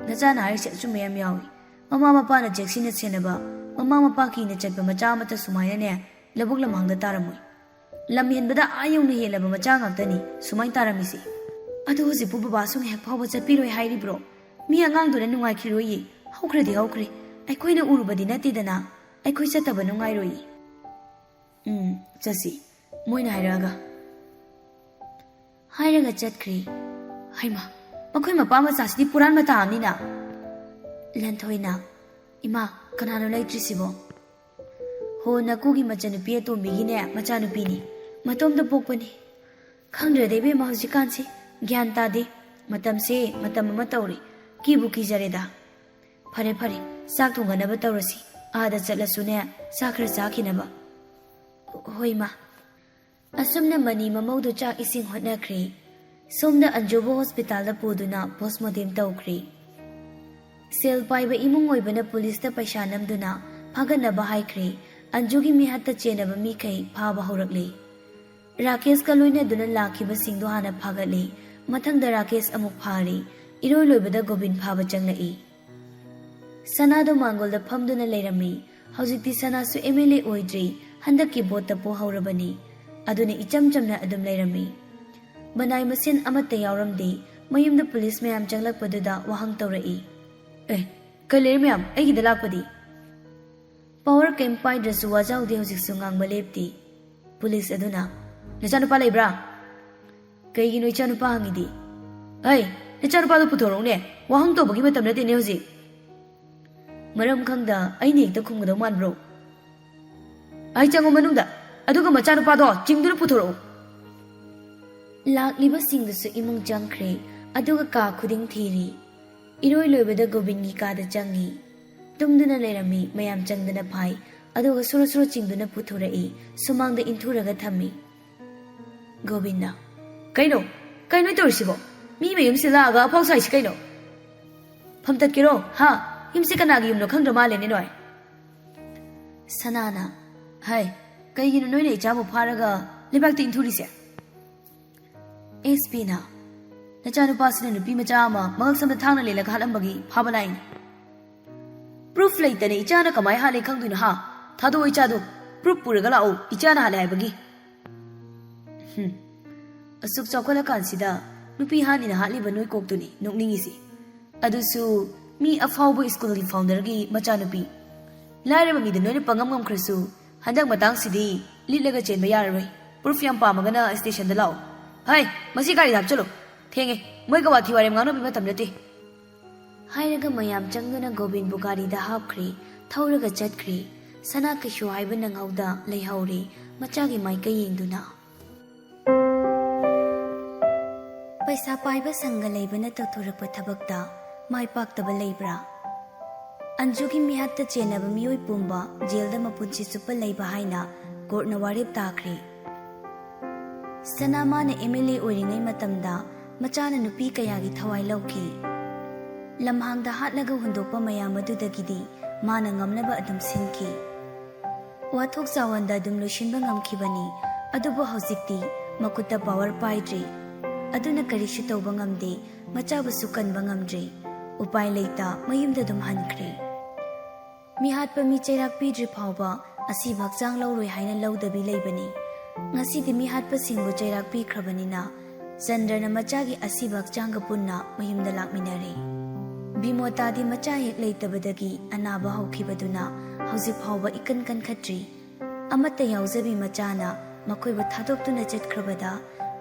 ꯅꯆꯥꯅ ꯍꯥꯏꯔꯤꯁꯦ ꯑꯆꯨꯝꯕ ꯌꯥꯝ ꯌꯥꯎꯏ꯫ ꯃꯃꯥ ꯃꯄꯥꯅ ꯆꯦꯛꯁꯤꯟꯅ ꯁꯦꯟꯅꯕ, ꯃꯃꯥ ꯃꯄꯥ ꯀꯤꯅ ꯆꯠꯄ ꯃꯆꯥ ꯑꯃꯠꯇ ꯁꯨꯃꯥꯏꯅꯅꯦ ꯂꯧꯕꯨꯛ ꯂꯝꯍꯥꯡꯗ ꯇꯥꯔꯝꯃꯣꯏ꯫ ꯂꯝ ꯍꯦꯟꯕꯗ ꯑꯥ ꯌꯧꯅ ꯍꯦꯜꯂꯕ ꯃꯆꯥ ꯉꯥꯛꯇꯅꯤ ꯁꯨꯃꯥꯏꯅ ꯇꯥꯔꯝꯃꯤꯁꯦ꯫ ꯑꯗꯨ ꯍꯧꯖꯤꯛꯄꯨ ꯕꯕꯥꯁꯨ ꯉꯥꯏꯍꯥꯛ ꯐꯥꯎꯕ ꯆꯠꯄꯤꯔꯣꯏ ꯍꯥꯏꯔꯤꯕ꯭ꯔꯣ? ꯃꯤ ꯑꯉꯥꯡꯗꯨꯅ ꯅꯨꯡꯉꯥꯏꯈꯤꯔꯣꯏꯌꯦ꯫ ꯍꯧꯈ꯭ꯔꯗꯤ ꯍꯧꯈ꯭ꯔꯦ꯫ ꯑꯩꯈꯣꯏꯅ ꯎꯔꯨꯕꯗꯤ ꯅꯠꯇꯦꯗꯅ꯫ ꯑꯩꯈꯣꯏ ꯆꯠꯇꯕ ꯅꯨꯡꯉꯥꯏꯔꯣꯏꯌꯦ꯫ ꯎꯝ, ꯆꯠꯁꯤ, ꯃꯣꯏꯅ ꯍꯥꯏꯔꯛꯑꯒ꯫ ꯍꯥꯏꯔꯒ ꯆꯠꯈ꯭ꯔꯦ꯫ ꯍꯩꯃꯥ, ꯃꯈꯣꯏ ꯃꯄꯥ ꯃꯆꯥꯁꯤꯗꯤ ꯄꯨꯔꯥꯟ ꯃꯇꯥ ꯑꯃꯅꯤꯅ꯫ ꯂꯟꯊꯣꯏꯅ, "ꯏꯃꯥ, ꯀꯅꯥꯅꯣ ꯂꯩꯇ꯭ꯔꯤꯁꯤꯕꯣ?" "ꯍꯣ, ꯅꯀꯨꯒꯤ ꯃꯆꯟꯅꯨꯄꯤ ꯑꯇꯣꯝꯕꯤꯒꯤꯅꯦ ꯃꯆꯥꯅꯨꯄꯤꯅꯤ꯫ ꯃꯇꯣꯝꯇ ꯄꯣꯛꯄꯅꯤ꯫ ꯈꯪꯗ꯭ꯔꯦꯗ ꯏꯕꯦꯝꯃ, ꯍꯧꯖꯤꯛꯀꯥꯟꯁꯤ ꯒ꯭ꯌꯥꯟ ꯇꯥꯗꯦ꯫ ꯃꯇꯝꯁꯦ ꯃꯇꯝ ꯑꯃ ꯇꯧꯔꯤ꯫ ꯀꯤꯕꯨ ꯀꯤꯖꯔꯦꯗ꯫ ꯐꯔꯦ ꯐꯔꯦ, ꯆꯥꯛ ꯊꯣꯡꯒꯠꯅꯕ ꯇꯧꯔꯁꯤ꯫ ꯑꯥꯗ ꯆꯠꯂꯁꯨꯅꯦ, ꯆꯥꯛ ꯈꯔ ꯆꯥꯈꯤꯅꯕ꯫" "ꯍꯣꯏ ꯏꯃꯥ꯫" ꯑꯁꯨꯝꯅ ꯃꯅꯤ ꯃꯃꯧꯗꯨ ꯆꯥꯛ ꯏꯁꯤꯡ ꯍꯣꯠꯅꯈ꯭ꯔꯦ꯫ ꯁꯣꯝꯗ ꯑꯟꯖꯨꯕꯨ ꯍꯣꯁꯄꯤꯇꯥꯜꯗ ꯄꯨꯗꯨꯅ ꯄꯣꯁꯃꯣꯔꯇꯦꯝ ꯇꯧꯈ꯭ꯔꯦ꯫ ꯁꯦꯜ ꯄꯥꯏꯕ ꯏꯃꯨꯡ ꯑꯣꯏꯕꯅ ꯄꯨꯂꯤꯁꯇ ꯄꯩꯁꯥ ꯅꯝꯗꯨꯅ ꯐꯥꯒꯠꯅꯕ ꯍꯥꯏꯈ꯭ꯔꯦ꯫ ꯑꯟꯖꯨꯒꯤ ꯃꯤꯍꯥꯠꯇ ꯆꯦꯟꯅꯕ ꯃꯤꯈꯩ ꯐꯥꯕ ꯍꯧꯔꯛꯂꯦ꯫ ꯔꯥꯀꯦꯁꯀ ꯂꯣꯏꯅꯗꯨꯅ ꯂꯥꯛꯈꯤꯕꯁꯤꯡꯗꯣ ꯍꯥꯟꯅ ꯐꯥꯒꯠꯂꯦ꯫ ꯃꯊꯪꯗ ꯔꯥꯀꯦꯁ ꯑꯃꯨꯛ ꯐꯥꯔꯦ꯫ ꯏꯔꯣꯏ ꯂꯣꯏꯕꯗ ꯒꯣꯕꯤꯟ ꯐꯥꯕ ꯆꯪꯂꯛꯏ꯫ ꯁꯅꯥꯗꯣ ꯃꯥꯡꯒꯣꯜꯗ ꯐꯝꯗꯨꯅ ꯂꯩꯔꯝꯃꯤ꯫ ꯍꯧꯖꯤꯛꯇꯤ ꯁꯅꯥꯁꯨ ꯑꯦꯝ ꯑꯦꯜ ꯑꯦ ꯑꯣꯏꯗ꯭ꯔꯤ, ꯍꯟꯗꯛꯀꯤ ꯚꯣꯠꯇ ꯄꯣꯍꯧꯔꯕꯅꯤ꯫ ꯑꯗꯨꯅ ꯏꯆꯝ ꯆꯝꯅ ꯑꯗꯨꯝ ꯂꯩꯔꯝꯃꯤ꯫ ꯃꯅꯥꯏ ꯃꯁꯦꯟ ꯑꯃꯠꯇ ꯌꯥꯎꯔꯝꯗꯦ꯫ ꯃꯌꯨꯝꯗ ꯄꯨꯂꯤꯁ ꯃꯌꯥꯝ ꯆꯪꯂꯛꯄꯗꯨꯗ ꯋꯥꯍꯪ ꯇꯧꯔꯛꯏ꯫ "ꯑꯦ, ꯀꯩ ꯂꯩꯔꯦ ꯃꯌꯥꯝ? ꯑꯩꯒꯤꯗ ꯂꯥꯛꯄꯗꯤ?" ꯄꯋꯥꯔ ꯀꯩꯝ ꯄꯥꯏꯗ꯭ꯔꯁꯨ ꯋꯥꯖꯥꯎꯗꯤ ꯍꯧꯖꯤꯛꯁꯨ ꯉꯥꯡꯕ ꯂꯦꯞꯇꯦ꯫ ꯄꯨꯂꯤꯁ ꯑꯗꯨꯅ, "ꯅꯆꯥꯅꯨꯄꯥ ꯂꯩꯕ꯭ꯔꯥ?" "ꯀꯩꯒꯤꯅꯣ ꯏꯆꯥꯅꯨꯄꯥ ꯍꯪꯉꯤꯗꯤ?" "ꯑꯩ, ꯅꯆꯥꯅꯨꯄꯥꯗꯣ ꯄꯨꯊꯣꯔꯛꯎꯅꯦ, ꯋꯥꯍꯪ ꯇꯧꯕꯒꯤ ꯃꯇꯝ ꯅꯠꯇꯦꯅꯦ ꯍꯧꯖꯤꯛ꯫" ꯃꯔꯝ ꯈꯪꯗ ꯑꯩꯅ ꯍꯦꯛꯇ ꯈꯨꯝꯒꯗꯧ ꯃꯥꯟꯕ꯭ꯔꯣ? "ꯑꯩ ꯆꯪꯉꯣ ꯃꯅꯨꯡꯗ, ꯑꯗꯨꯒ ꯃꯆꯥꯅꯨꯄꯥꯗꯣ ꯆꯤꯡꯗꯨꯅ ꯄꯨꯊꯣꯔꯛꯎ꯫" ꯂꯥꯛꯂꯤꯕꯁꯤꯡꯗꯨꯁꯨ ꯏꯃꯨꯡ ꯆꯪꯈ꯭ꯔꯦ, ꯑꯗꯨꯒ ꯀꯥ ꯈꯨꯗꯤꯡ ꯊꯤꯔꯤ꯫ ꯏꯔꯣꯏ ꯂꯣꯏꯕꯗ ꯒꯣꯕꯤꯟꯒꯤ ꯀꯥꯗ ꯆꯪꯉꯤ꯫ ꯇꯨꯝꯗꯨꯅ ꯂꯩꯔꯝꯃꯤ, ꯃꯌꯥꯝ ꯆꯪꯗꯅ ꯐꯥꯏ꯫ ꯑꯗꯨꯒ ꯁꯨꯔꯨ ꯁꯨꯔꯨ ꯆꯤꯡꯗꯨꯅ ꯄꯨꯊꯣꯔꯛꯏ꯫ ꯁꯨꯃꯥꯡꯗ ꯏꯟꯊꯨꯔꯒ ꯊꯝꯃꯤ꯫ ꯒꯣꯕꯤꯟꯅ, "ꯀꯩꯅꯣ? ꯀꯩꯅꯣ ꯇꯧꯔꯤꯁꯤꯕꯣ? ꯃꯤ ꯃꯌꯨꯝꯁꯤꯗ ꯂꯥꯛꯑꯒ ꯑꯐꯥꯎ ꯁꯥꯏꯁꯤ ꯀꯩꯅꯣ? ꯐꯝꯇꯠꯀꯦꯔꯣ? ꯍꯥ? ꯌꯨꯝꯁꯤ ꯀꯅꯥꯒꯤ ꯌꯨꯝꯅꯣ ꯈꯪꯗ꯭ꯔ ꯃꯥꯜꯂꯦꯅꯦ ꯅꯣꯏ?" ꯁꯅꯥꯅ, "ꯍꯥꯏ, ꯀꯩꯒꯤꯅꯣ ꯅꯣꯏꯅ ꯏꯆꯥꯕꯨ ꯐꯥꯔꯒ ꯂꯩꯕꯥꯛꯇ ꯏꯟꯊꯨꯔꯤꯁꯦ?" ꯑꯦꯁ ꯄꯤꯅ, "ꯅꯆꯥꯅꯨꯄꯥꯁꯤꯅ ꯅꯨꯄꯤ ꯃꯆꯥ ꯑꯃ ꯃꯉꯛ ꯁꯝꯗ ꯊꯥꯡꯅ ꯂꯦꯜꯂꯒ ꯍꯥꯠꯂꯝꯕꯒꯤ ꯐꯥꯕ ꯂꯥꯛꯏꯅꯤ꯫ ꯄ꯭ꯔꯨꯐ ꯂꯩꯇꯅ ꯏꯆꯥꯅ ꯀꯃꯥꯏ ꯍꯥꯠꯂꯦ ꯈꯪꯗꯣꯏꯅꯣ ꯍꯥ? ꯊꯥꯗꯣꯛꯑꯣ ꯏꯆꯥꯗꯣ, ꯄ꯭ꯔꯨꯐ ꯄꯨꯔꯒ ꯂꯥꯛꯑꯣ ꯏꯆꯥꯅ ꯍꯥꯠꯂꯦ ꯍꯥꯏꯕꯒꯤ꯫" ꯍꯨꯝ꯫ ꯑꯁꯨꯛ ꯆꯥꯎꯈꯠꯂꯀꯥꯟꯁꯤꯗ ꯅꯨꯄꯤ ꯍꯥꯠꯅꯤꯅ ꯍꯥꯠꯂꯤꯕ ꯅꯣꯏ ꯀꯣꯛꯇꯨꯅꯤ ꯅꯣꯛꯅꯤꯡꯉꯤꯁꯤ꯫ ꯑꯗꯨꯁꯨ ꯃꯤ ꯑꯐꯥꯎꯕ ꯁ꯭ꯀꯨꯜꯒꯤ ꯐꯥꯎꯟꯗꯔꯒꯤ ꯃꯆꯥꯅꯨꯄꯤ꯫ ꯂꯥꯏꯔꯕ ꯃꯤꯗ ꯅꯣꯏꯅ ꯄꯪꯉꯝ ꯉꯝꯈ꯭ꯔꯁꯨ, ꯍꯟꯗꯛ ꯃꯇꯥꯡꯁꯤꯗꯤ ꯂꯤꯠꯂꯒ ꯆꯦꯟꯕ ꯌꯥꯔꯔꯣꯏ꯫ ꯄ꯭ꯔꯨꯐ ꯌꯥꯝ ꯄꯥꯝꯃꯒꯅ ꯁ꯭ꯇꯦꯁꯟꯗ ꯂꯥꯛꯑꯣ꯫ ꯍꯩ, ꯃꯁꯤ ꯒꯥꯔꯤꯗ ꯍꯥꯞꯆꯜꯂꯨ꯫ ꯊꯦꯡꯉꯦ, ꯃꯣꯏꯒ ꯋꯥꯊꯤ ꯋꯥꯔꯦꯝ ꯉꯥꯡꯅꯕꯒꯤ ꯃꯇꯝ ꯅꯠꯇꯦ꯫ ꯍꯥꯏꯔꯒ ꯃꯌꯥꯝ ꯆꯪꯗꯨꯅ ꯒꯣꯕꯤꯟꯕꯨ ꯒꯥꯔꯤꯗ ꯍꯥꯞꯈ꯭ꯔꯦ, ꯊꯧꯔꯒ ꯆꯠꯈ꯭ꯔꯦ꯫ ꯁꯅꯥ ꯀꯩꯁꯨ ꯍꯥꯏꯕ ꯅꯪꯍꯧꯗ ꯂꯩꯍꯧꯔꯦ, ꯃꯆꯥꯒꯤ ꯃꯥꯏꯀꯩ ꯌꯦꯡꯗꯨꯅ꯫ ꯄꯩꯁꯥ ꯄꯥꯏꯕ ꯁꯪꯒ ꯂꯩꯕꯅ ꯇꯧꯊꯣꯔꯛꯄ ꯊꯕꯛꯇ ꯃꯥꯏ ꯄꯥꯛꯇꯕ ꯂꯩꯕ꯭ꯔꯥ? ꯑꯟꯖꯨꯒꯤ ꯃꯤꯍꯥꯠꯇ ꯆꯦꯟꯅꯕ ꯃꯤꯑꯣꯏ ꯄꯨꯝꯕ ꯖꯦꯜꯗ ꯃꯄꯨꯟꯁꯤ ꯆꯨꯞꯄ ꯂꯩꯕ ꯍꯥꯏꯅ ꯀꯣꯔꯠꯅ ꯋꯥꯔꯦꯞ ꯇꯥꯈ꯭ꯔꯦ꯫ ꯁꯅꯥ ꯃꯥꯅ ꯑꯦꯝ ꯑꯦꯜ ꯑꯦ ꯑꯣꯏꯔꯤꯉꯩ ꯃꯇꯝꯗ ꯃꯆꯥꯅ ꯅꯨꯄꯤ ꯀꯌꯥꯒꯤ ꯊꯋꯥꯏ ꯂꯧꯈꯤ꯫ ꯂꯝꯍꯥꯡꯗ ꯍꯥꯠꯂꯒ ꯍꯨꯟꯗꯣꯛꯄ ꯃꯌꯥꯝ ꯑꯗꯨꯗꯒꯤꯗꯤ ꯃꯥꯅ ꯉꯝꯅꯕ ꯑꯗꯨꯝ ꯁꯤꯟꯈꯤ꯫ ꯋꯥꯊꯣꯛ ꯆꯥꯎꯍꯟꯗ ꯑꯗꯨꯝ ꯂꯣꯏꯁꯤꯟꯕ ꯉꯝꯈꯤꯕꯅꯤ꯫ ꯑꯗꯨꯕꯨ ꯍꯧꯖꯤꯛꯇꯤ ꯃꯈꯨꯠꯇ ꯄꯥꯋꯔ ꯄꯥꯏꯗ꯭ꯔꯦ꯫ ꯑꯗꯨꯅ ꯀꯔꯤꯁꯨ ꯇꯧꯕ ꯉꯝꯗꯦ, ꯃꯆꯥꯕꯨꯁꯨ ꯀꯟꯕ ꯉꯝꯗ꯭ꯔꯦ꯫ ꯎꯄꯥꯏ ꯂꯩꯇ ꯃꯌꯨꯝꯗ ꯑꯗꯨꯝ ꯍꯟꯈ꯭ꯔꯦ꯫ ꯃꯤꯍꯥꯠꯄ ꯃꯤ ꯆꯩꯔꯥꯛ ꯄꯤꯗ꯭ꯔꯤ ꯐꯥꯎꯕ ꯑꯁꯤꯕ ꯍꯛꯆꯥꯡ ꯂꯧꯔꯣꯏ ꯍꯥꯏꯅ ꯂꯧꯗꯕꯤ ꯂꯩꯕꯅꯤ꯫ ꯉꯁꯤꯗꯤ ꯃꯤꯍꯥꯠꯄꯁꯤꯡꯕꯨ ꯆꯩꯔꯥꯛ ꯄꯤꯈ꯭ꯔꯕꯅꯤꯅ ꯆꯟꯗ꯭ꯔꯅ ꯃꯆꯥꯒꯤ ꯑꯁꯤꯕ ꯍꯛꯆꯥꯡꯒ ꯄꯨꯟꯅ ꯃꯌꯨꯝꯗ ꯂꯥꯛꯃꯤꯟꯅꯔꯦ꯫ ꯕꯤꯃꯣꯇꯥꯗꯤ ꯃꯆꯥ ꯍꯦꯛ ꯂꯩꯇꯕꯗꯒꯤ ꯑꯅꯥꯕ ꯍꯧꯈꯤꯕꯗꯨꯅ ꯍꯧꯖꯤꯛ ꯐꯥꯎꯕ ꯏꯀꯟ ꯀꯟꯈꯠꯇ꯭ꯔꯤ꯫ ꯑꯃꯠꯇ ꯌꯥꯎꯖꯕꯤ ꯃꯆꯥꯅ ꯃꯈꯣꯏꯕꯨ ꯊꯥꯗꯣꯛꯇꯨꯅ ꯆꯠꯈ꯭ꯔꯕꯗ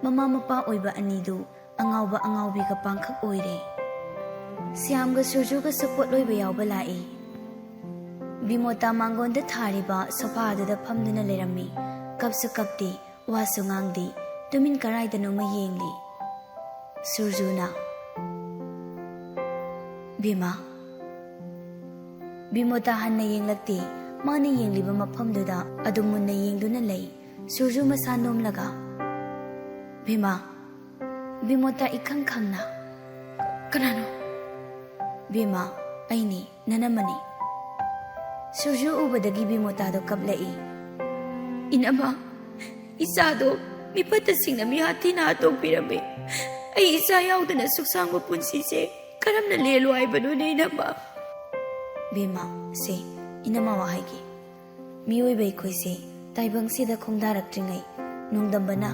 ꯃꯃꯥ ꯃꯄꯥ ꯑꯣꯏꯕ ꯑꯅꯤꯗꯨ ꯑꯉꯥꯎꯕ ꯑꯉꯥꯎꯕꯤꯒ ꯄꯥꯡꯈꯛ ꯑꯣꯏꯔꯦ꯫ ꯁ꯭ꯌꯥꯝꯒ ꯁꯨꯔꯖꯨꯒꯁꯨ ꯄꯣꯠꯂꯣꯏꯕ ꯌꯥꯎꯕ ꯂꯥꯛꯏ꯫ ꯕꯤꯃꯣꯇꯥ ꯃꯥꯡꯒꯣꯟꯗ ꯊꯥꯔꯤꯕ ꯁꯣꯐꯥꯗꯨꯗ ꯐꯝꯗꯨꯅ ꯂꯩꯔꯝꯃꯤ꯫ ꯀꯞꯁꯨ ꯀꯞꯇꯦ, ꯋꯥꯁꯨ ꯉꯥꯡꯗꯦ, ꯇꯨꯃꯤꯟ ꯀꯔꯥꯏꯗꯅꯣꯃ ꯌꯦꯡꯂꯤ꯫ ꯁꯨꯔꯖꯨꯅ, "ꯕꯤꯃꯥ?" ꯕꯤꯃꯣꯇꯥ ꯍꯟꯅ ꯌꯦꯡꯂꯛꯇꯦ꯫ ꯃꯥꯅ ꯌꯦꯡꯂꯤꯕ ꯃꯐꯝꯗꯨꯗ ꯑꯗꯨꯝ ꯃꯨꯟꯅ ꯌꯦꯡꯗꯨꯅ ꯂꯩ꯫ ꯁꯨꯔꯖꯨ ꯃꯁꯥ ꯅꯣꯝꯂꯒ, "ꯕꯦꯃꯥ, ꯕꯤꯃꯣꯇꯥ ꯏꯈꯪ ꯈꯪꯅ, ꯀꯅꯥꯅꯣ?" "ꯕꯦꯃꯥ, ꯑꯩꯅꯤ, ꯅꯅꯝꯃꯅꯤ꯫" ꯁꯨꯔꯖꯨ ꯎꯕꯗꯒꯤ ꯕꯤꯃꯣꯇꯥꯗꯣ ꯀꯞꯂꯛꯏ꯫ "ꯏꯅꯝꯃ, ꯏꯆꯥꯗꯣ ꯃꯤꯐꯠꯇꯁꯤꯡꯅ ꯃꯤꯍꯥꯠ ꯊꯤꯅ ꯍꯥꯠꯇꯣꯛꯄꯤꯔꯝꯃꯤ꯫ ꯑꯩ ꯏꯆꯥ ꯌꯥꯎꯗꯅ ꯁꯨꯛꯁꯥꯡꯕ ꯄꯨꯟꯁꯤꯁꯦ ꯀꯔꯝꯅ ꯂꯦꯜꯂꯨ ꯍꯥꯏꯕꯅꯣꯅꯦ, ꯏꯅꯝꯃ?" "ꯕꯦꯃꯥ, ꯁꯦ, ꯏꯅꯝꯃ ꯋꯥ ꯍꯥꯏꯒꯦ꯫ ꯃꯤꯑꯣꯏꯕ ꯑꯩꯈꯣꯏꯁꯦ ꯇꯥꯏꯕꯪꯁꯤꯗ ꯈꯣꯡꯗꯥꯔꯛꯇ꯭ꯔꯤꯉꯩ ꯅꯣꯡꯗꯝꯕꯅ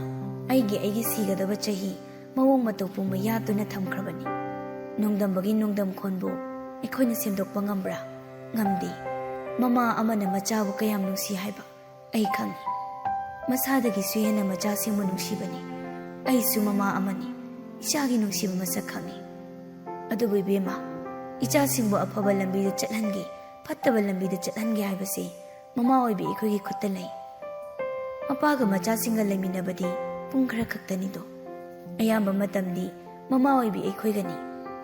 ꯑꯩꯒꯤ, ꯑꯩꯒꯤ ꯁꯤꯒꯗꯕ ꯆꯍꯤ, ꯃꯑꯣꯡ ꯃꯇꯧ ꯄꯨꯝꯕ ꯌꯥꯠꯇꯨꯅ ꯊꯝꯈ꯭ꯔꯕꯅꯤ꯫ ꯅꯣꯡꯗꯝꯕꯒꯤ ꯅꯣꯡꯗꯝꯈꯣꯟꯕꯨ ꯑꯩꯈꯣꯏꯅ ꯁꯦꯝꯗꯣꯛꯄ ꯉꯝꯕ꯭ꯔꯥ? ꯉꯝꯗꯦ꯫ ꯃꯃꯥ ꯑꯃꯅ ꯃꯆꯥꯕꯨ ꯀꯌꯥꯝ ꯅꯨꯡꯁꯤ ꯍꯥꯏꯕ ꯑꯩ ꯈꯪꯏ꯫ ꯃꯁꯥꯗꯒꯤꯁꯨ ꯍꯦꯟꯅ ꯃꯆꯥꯁꯤꯡꯕꯨ ꯅꯨꯡꯁꯤꯕꯅꯤ꯫ ꯑꯩꯁꯨ ꯃꯃꯥ ꯑꯃꯅꯤ꯫ ꯏꯆꯥꯒꯤ ꯅꯨꯡꯁꯤꯕ ꯃꯁꯛ ꯈꯪꯏ꯫ ꯑꯗꯨꯕꯨ ꯏꯕꯦꯝꯃ, ꯏꯆꯥꯁꯤꯡꯕꯨ ꯑꯐꯕ ꯂꯝꯕꯤꯗ ꯆꯠꯍꯟꯒꯦ, ꯐꯠꯇꯕ ꯂꯝꯕꯤꯗ ꯆꯠꯍꯟꯒꯦ ꯍꯥꯏꯕꯁꯤ ꯃꯃꯥ ꯑꯣꯏꯕꯤ ꯑꯩꯈꯣꯏꯒꯤ ꯈꯨꯠꯇ ꯂꯩ꯫ ꯃꯄꯥꯒ ꯃꯆꯥꯁꯤꯡꯒ ꯂꯩꯃꯤꯟꯅꯕꯗꯤ ꯄꯨꯡ ꯈꯔ ꯈꯛꯇꯅꯤꯗꯣ꯫ ꯑꯌꯥꯝꯕ ꯃꯇꯝꯗꯤ ꯃꯃꯥ ꯑꯣꯏꯕꯤ ꯑꯩꯈꯣꯏꯒꯅꯤ꯫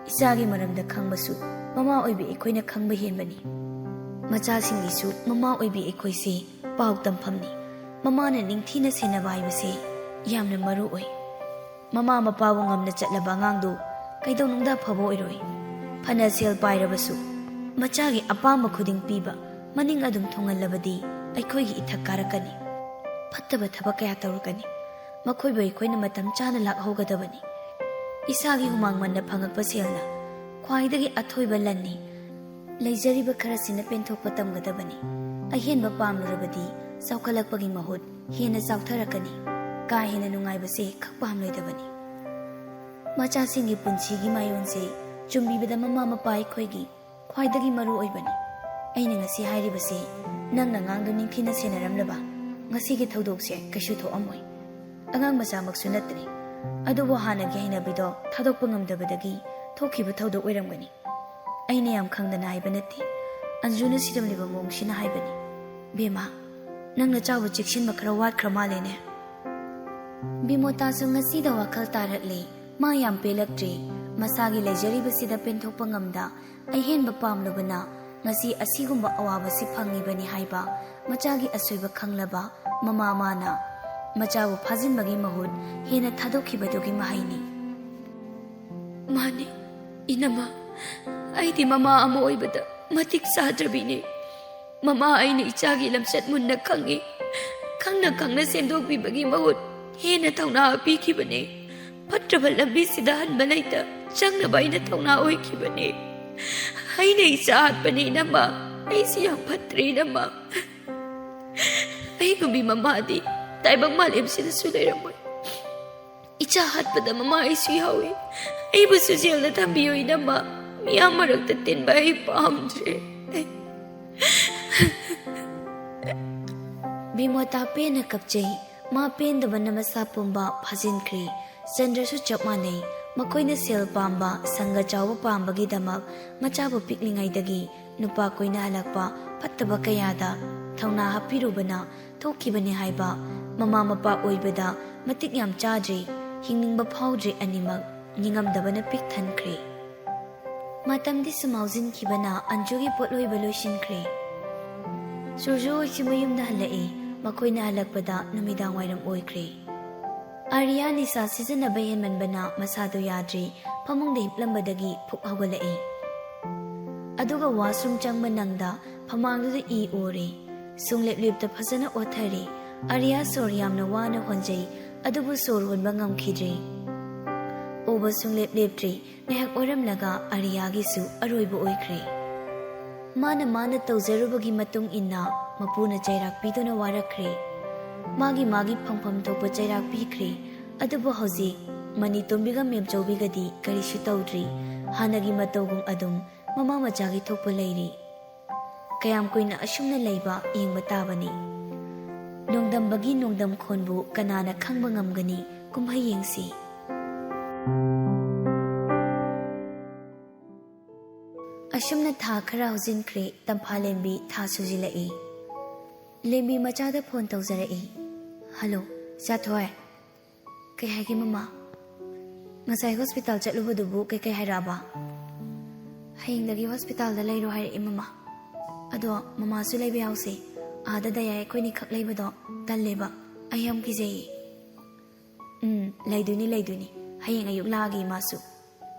ꯏꯆꯥꯒꯤ ꯃꯔꯝꯗ ꯈꯪꯕꯁꯨ ꯃꯃꯥ ꯑꯣꯏꯕꯤ ꯑꯩꯈꯣꯏꯅ ꯈꯪꯕ ꯍꯦꯟꯕꯅꯤ꯫ ꯃꯆꯥꯁꯤꯡꯒꯤꯁꯨ ꯃꯃꯥ ꯑꯣꯏꯕꯤ ꯑꯩꯈꯣꯏꯁꯦ ꯄꯥꯎ ꯇꯝꯐꯝꯅꯤ꯫ ꯃꯃꯥꯅ ꯅꯤꯡꯊꯤꯅ ꯁꯦꯟꯅꯕ ꯍꯥꯏꯕꯁꯦ ꯌꯥꯝꯅ ꯃꯔꯨ ꯑꯣꯏ꯫ ꯃꯃꯥ ꯃꯄꯥꯕꯨ ꯉꯝꯅ ꯆꯠꯂꯕ ꯑꯉꯥꯡꯗꯨ ꯀꯩꯗꯧꯅꯨꯡꯗ ꯑꯐꯕ ꯑꯣꯏꯔꯣꯏ꯫ ꯐꯅ ꯁꯦꯜ ꯄꯥꯏꯔꯕꯁꯨ, ꯃꯆꯥꯒꯤ ꯑꯄꯥꯝꯕ ꯈꯨꯗꯤꯡ ꯄꯤꯕ, ꯃꯅꯤꯡ ꯑꯗꯨꯝ ꯊꯨꯡꯍꯜꯂꯕꯗꯤ ꯑꯩꯈꯣꯏꯒꯤ ꯏꯊꯛ ꯀꯥꯔꯛꯀꯅꯤ꯫ ꯐꯠꯇꯕ ꯊꯕꯛ ꯀꯌꯥ ꯇꯧꯔꯛꯀꯅꯤ꯫ ꯃꯈꯣꯏꯕꯨ ꯑꯩꯈꯣꯏꯅ ꯃꯇꯝ ꯆꯥꯅ ꯂꯥꯛꯍꯧꯒꯗꯕꯅꯤ꯫ ꯏꯁꯥꯒꯤ ꯍꯨꯃꯥꯡ ꯃꯟꯅ ꯐꯪꯉꯛꯄ ꯁꯦꯜꯅ ꯈ꯭ꯋꯥꯏꯗꯒꯤ ꯑꯊꯣꯏꯕ ꯂꯟꯅꯤ꯫ ꯂꯩꯖꯔꯤꯕ ꯈꯔꯁꯤꯅ ꯄꯦꯟꯊꯣꯛꯄ ꯇꯝꯒꯗꯕꯅꯤ꯫ ꯑꯍꯦꯟꯕ ꯄꯥꯝꯂꯨꯔꯕꯗꯤ ꯆꯥꯎꯈꯠꯂꯛꯄꯒꯤ ꯃꯍꯨꯠ ꯍꯦꯟꯅ ꯆꯥꯎꯊꯔꯛꯀꯅꯤ꯫ ꯀꯥ ꯍꯦꯟꯅ ꯅꯨꯡꯉꯥꯏꯕꯁꯦ ꯈꯛ ꯄꯥꯝꯂꯣꯏꯗꯕꯅꯤ꯫ ꯃꯆꯥꯁꯤꯡꯒꯤ ꯄꯨꯟꯁꯤꯒꯤ ꯃꯥꯏꯑꯣꯟꯁꯦ ꯆꯨꯝꯕꯤꯕꯗ ꯃꯃꯥ ꯃꯄꯥ ꯑꯩꯈꯣꯏꯒꯤ ꯈ꯭ꯋꯥꯏꯗꯒꯤ ꯃꯔꯨ ꯑꯣꯏꯕꯅꯤ꯫ ꯑꯩꯅ ꯉꯁꯤ ꯍꯥꯏꯔꯤꯕꯁꯤ ꯅꯪꯅ ꯑꯉꯥꯡꯗꯨ ꯅꯤꯡꯊꯤꯅ ꯁꯦꯟꯅꯔꯝꯂꯕ ꯉꯁꯤꯒꯤ ꯊꯧꯗꯣꯛꯁꯦ ꯀꯩꯁꯨ ꯊꯣꯛꯑꯝꯃꯣꯏ꯫ ꯑꯉꯥꯡ ꯃꯆꯥꯃꯛꯁꯨ ꯅꯠꯇ꯭ꯔꯤ꯫ ꯑꯗꯨꯕꯨ ꯍꯥꯟꯅꯒꯤ ꯍꯩꯅꯕꯤꯗꯣ ꯊꯥꯗꯣꯛꯄ ꯉꯝꯗꯕꯗꯒꯤ ꯊꯣꯛꯈꯤꯕ ꯊꯧꯗꯣꯛ ꯑꯣꯏꯔꯝꯒꯅꯤ꯫ ꯑꯩꯅ ꯌꯥꯝ ꯈꯪꯗꯅ ꯍꯥꯏꯕ ꯅꯠꯇꯦ꯫ ꯑꯟꯖꯨꯅ ꯁꯤꯔꯝꯂꯤꯕ ꯃꯑꯣꯡꯁꯤꯅ ꯍꯥꯏꯕꯅꯤ꯫ ꯕꯦꯃꯥ, ꯅꯪ ꯅꯆꯥꯕꯨ ꯆꯦꯛꯁꯤꯟꯕ ꯈꯔ ꯋꯥꯠꯈ꯭ꯔ ꯃꯥꯜꯂꯦꯅꯦ꯫ ꯕꯤꯃꯣꯇꯥꯁꯨ ꯉꯁꯤꯗ ꯋꯥꯈꯜ ꯇꯥꯔꯛꯂꯦ꯫ ꯃꯥ ꯌꯥꯝ ꯄꯦꯜꯂꯛꯇ꯭ꯔꯦ꯫ ꯃꯁꯥꯒꯤ ꯂꯩꯖꯔꯤꯕꯁꯤꯗ ꯄꯦꯟꯊꯣꯛꯄ ꯉꯝꯗ ꯑꯍꯦꯟꯕ ꯄꯥꯝꯂꯨꯕꯅ ꯉꯁꯤ ꯑꯁꯤꯒꯨꯝꯕ ꯑꯋꯥꯕꯁꯤ ꯐꯪꯂꯤꯕꯅꯤ ꯍꯥꯏꯕ ꯃꯆꯥꯒꯤ ꯑꯁꯣꯏꯕ ꯈꯪꯂꯕ ꯃꯃꯥ ꯃꯥꯅ ꯃꯆꯥꯕꯨ ꯐꯥꯖꯤꯟꯕꯒꯤ ꯃꯍꯨꯠ ꯍꯦꯟꯅ ꯊꯥꯗꯣꯛꯈꯤꯕꯗꯨꯒꯤ ꯃꯍꯩꯅꯤ꯫ ꯃꯥꯅꯤ, ꯏꯅꯝꯃ, ꯑꯩꯗꯤ ꯃꯃꯥ ꯑꯃ ꯑꯣꯏꯕꯗ ꯃꯇꯤꯛ ꯆꯥꯗ꯭ꯔꯕꯤꯅꯤ꯫ ꯃꯃꯥ ꯑꯩꯅ ꯏꯆꯥꯒꯤ ꯂꯝꯆꯠ ꯃꯨꯟꯅ ꯈꯪꯏ꯫ ꯈꯪꯅ ꯈꯪꯅ ꯁꯦꯝꯗꯣꯛꯄꯤꯕꯒꯤ ꯃꯍꯨꯠ ꯍꯦꯟꯅ ꯊꯧꯅꯥ ꯄꯤꯈꯤꯕꯅꯤ꯫ ꯐꯠꯇ꯭ꯔꯕ ꯂꯝꯕꯤꯁꯤꯗ ꯍꯟꯕ ꯂꯩꯇ ꯆꯪꯅꯕ ꯑꯩꯅ ꯊꯧꯅꯥ ꯑꯣꯏꯈꯤꯕꯅꯤ꯫ ꯑꯩꯅ ꯏꯆꯥ ꯍꯥꯠꯄꯅꯤ, ꯏꯅꯝꯃ꯫ ꯑꯩꯁꯤ ꯌꯥꯝ ꯐꯠꯇ꯭ꯔꯦ, ꯏꯅꯝꯃ꯫ ꯑꯩꯒꯨꯝꯕꯤ ꯃꯃꯥꯗꯤ ꯇꯥꯏꯕꯪ ꯃꯥꯂꯦꯝꯁꯤꯗꯁꯨ ꯂꯩꯔꯝꯃꯣꯏ꯫ ꯏꯆꯥ ꯍꯥꯠꯄꯗ ꯃꯃꯥ ꯑꯩꯁꯨ ꯌꯥꯎꯏ꯫ ꯑꯩꯕꯨꯁꯨ ꯖꯦꯜꯗ ꯊꯝꯕꯤꯌꯨ, ꯏꯅꯝꯃ꯫ ꯃꯤꯌꯥꯝ ꯃꯔꯛꯇ ꯇꯤꯟꯕ ꯑꯩ ꯄꯥꯝꯗ꯭ꯔꯦ꯫ ꯕꯤꯃꯣꯇꯥ ꯄꯦꯟꯅ ꯀꯞꯆꯩ꯫ ꯃꯥ ꯄꯦꯟꯗꯕꯅ ꯃꯁꯥ ꯄꯨꯝꯕ ꯐꯥꯖꯤꯟꯈ꯭ꯔꯦ꯫ ꯆꯟꯗ꯭ꯔꯁꯨ ꯆꯞ ꯃꯥꯟꯅꯩ꯫ ꯃꯈꯣꯏꯅ ꯁꯦꯜ ꯄꯥꯝꯕ, ꯁꯪꯒ ꯆꯥꯎꯕ ꯄꯥꯝꯕꯒꯤꯗꯃꯛ ꯃꯆꯥꯕꯨ ꯄꯤꯛꯂꯤꯉꯩꯗꯒꯤ ꯅꯨꯄꯥ ꯀꯣꯏꯅꯍꯜꯂꯛꯄ ꯐꯠꯇꯕ ꯀꯌꯥꯗ ꯊꯧꯅꯥ ꯍꯥꯞꯄꯤꯔꯨꯕꯅ ꯊꯣꯛꯈꯤꯕꯅꯤ ꯍꯥꯏꯕ꯫ ꯃꯃꯥ ꯃꯄꯥ ꯑꯣꯏꯕꯗ ꯃꯇꯤꯛ ꯌꯥꯝ ꯆꯥꯗ꯭ꯔꯦ, ꯍꯤꯡꯅꯤꯡꯕ ꯐꯥꯎꯗ꯭ꯔꯦ ꯑꯅꯤꯃꯛ꯫ ꯅꯤꯡꯉꯝꯗꯕꯅ ꯄꯤꯛ ꯊꯟꯈ꯭ꯔꯦ꯫ ꯃꯇꯝꯗꯤ ꯁꯨꯝ ꯍꯧꯖꯤꯟꯈꯤꯕꯅ ꯑꯟꯖꯨꯒꯤ ꯄꯣꯠꯂꯣꯏꯕ ꯂꯣꯏꯁꯤꯟꯈ꯭ꯔꯦ꯫ ꯁꯨꯔꯖꯨ ꯍꯣꯏꯁꯨ ꯃꯌꯨꯝꯗ ꯍꯜꯂꯛꯏ꯫ ꯃꯈꯣꯏꯅ ꯍꯜꯂꯛꯄꯗ ꯅꯨꯃꯤꯗꯥꯡ ꯋꯥꯏꯔꯝ ꯑꯣꯏꯈ꯭ꯔꯦ꯫ ꯑꯥꯔꯤꯌꯥ ꯅꯤꯁꯥ ꯁꯤꯖꯤꯟꯅꯕ ꯍꯦꯟꯃꯟꯕꯅ ꯃꯁꯥꯗꯨ ꯌꯥꯗ꯭ꯔꯦ꯫ ꯐꯃꯨꯡꯗ ꯍꯤꯞꯂꯝꯕꯗꯒꯤ ꯐꯨꯛ ꯍꯧꯒꯠꯂꯛꯏ꯫ ꯑꯗꯨꯒ ꯋꯥꯁꯔꯨꯝ ꯆꯪꯕ ꯅꯪꯗ ꯐꯃꯥꯡꯗꯨꯗ ꯏ ꯑꯣꯔꯦ꯫ ꯁꯨꯡꯂꯦꯞ ꯂꯦꯞꯇ ꯐꯖꯅ ꯑꯣꯠꯊꯔꯦ꯫ ꯑꯥꯔꯤꯌꯥ ꯁꯣꯔ ꯌꯥꯝꯅ ꯋꯥꯅ ꯍꯣꯟꯖꯩ, ꯑꯗꯨꯕꯨ ꯁꯣꯔ ꯍꯣꯟꯕ ꯉꯝꯈꯤꯗ꯭ꯔꯦ꯫ ꯑꯣꯕ ꯁꯨꯡꯂꯦꯞ ꯂꯦꯞꯇ꯭ꯔꯦ꯫ ꯉꯥꯏꯍꯥꯛ ꯑꯣꯏꯔꯝꯂꯒ ꯑꯥꯔꯤꯌꯥꯒꯤꯁꯨ ꯑꯔꯣꯏꯕ ꯑꯣꯏꯈ꯭ꯔꯦ꯫ ꯃꯥꯅ ꯃꯥꯅ ꯇꯧꯖꯔꯨꯕꯒꯤ ꯃꯇꯨꯡ ꯏꯟꯅ ꯃꯄꯨꯅ ꯆꯩꯔꯥꯛ ꯄꯤꯗꯨꯅ ꯋꯥꯔꯛꯈ꯭ꯔꯦ꯫ ꯃꯥꯒꯤ ꯃꯥꯒꯤ ꯐꯪꯐꯝ ꯊꯣꯛꯄ ꯆꯩꯔꯥꯛ ꯄꯤꯈ꯭ꯔꯦ꯫ ꯑꯗꯨꯕꯨ ꯍꯧꯖꯤꯛ ꯃꯅꯤꯇꯣꯝꯕꯤꯒ ꯃꯦꯝꯆꯧꯕꯤꯒꯗꯤ ꯀꯔꯤꯁꯨ ꯇꯧꯗ꯭ꯔꯤ꯫ ꯍꯥꯟꯅꯒꯤ ꯃꯇꯧꯒꯨꯝ ꯑꯗꯨꯝ ꯃꯃꯥ ꯃꯆꯥꯒꯤ ꯊꯣꯛꯄ ꯂꯩꯔꯤ꯫ ꯀꯌꯥꯝ ꯀꯨꯏꯅ ꯑꯁꯨꯝꯅ ꯂꯩꯕ ꯌꯦꯡꯕ ꯇꯥꯕꯅꯤ꯫ ꯅꯣꯡꯗꯝꯕꯒꯤ ꯅꯣꯡꯗꯝ ꯈꯣꯟꯕꯨ ꯀꯅꯥꯅ ꯈꯪꯕ ꯉꯝꯒꯅꯤ? ꯀꯨꯝꯍꯩ ꯌꯦꯡꯁꯤ꯫ ꯑꯁꯨꯝꯅ ꯊꯥ ꯈꯔ ꯍꯧꯖꯤꯟꯈ꯭ꯔꯦ꯫ ꯇꯝꯐꯥ ꯂꯦꯝꯕꯤ ꯊꯥ ꯁꯨꯖꯤꯜꯂꯛꯏ꯫ ꯂꯦꯝꯕꯤ ꯃꯆꯥꯗ ꯐꯣꯟ ꯇꯧꯖꯔꯛꯏ꯫ "ꯍꯜꯂꯣ, ꯆꯥꯊꯣꯏ꯫ ꯀꯩ ꯍꯥꯏꯒꯦ ꯃꯃꯥ? ꯉꯁꯥꯏ ꯍꯣꯁꯄꯤꯇꯥꯜ ꯆꯠꯂꯨꯕꯗꯨꯕꯨ ꯀꯩꯀꯩ ꯍꯥꯏꯔꯛꯑꯕ?" ꯍꯌꯦꯡꯗꯒꯤ ꯍꯣꯁꯄꯤꯇꯥꯜꯗ ꯂꯩꯔꯣ ꯍꯥꯏꯔꯛꯑꯦ ꯃꯃꯥ꯫ ꯑꯗꯣ ꯃꯃꯥꯁꯨ ꯂꯩꯕ ꯌꯥꯎꯁꯦ꯫ ꯑꯥꯗ ꯗꯌꯥ ꯑꯩꯈꯣꯏꯅꯤꯈꯛ ꯂꯩꯕꯗꯣ ꯇꯜꯂꯦꯕ꯫ ꯑꯩ ꯌꯥꯝ ꯀꯤꯖꯩꯌꯦ꯫ ꯎꯝ, ꯂꯩꯗꯣꯏꯅꯤ, ꯂꯩꯗꯣꯏꯅꯤ꯫ ꯍꯌꯦꯡ ꯑꯌꯨꯛ ꯂꯥꯛꯑꯒꯦ ꯏꯃꯥꯁꯨ꯫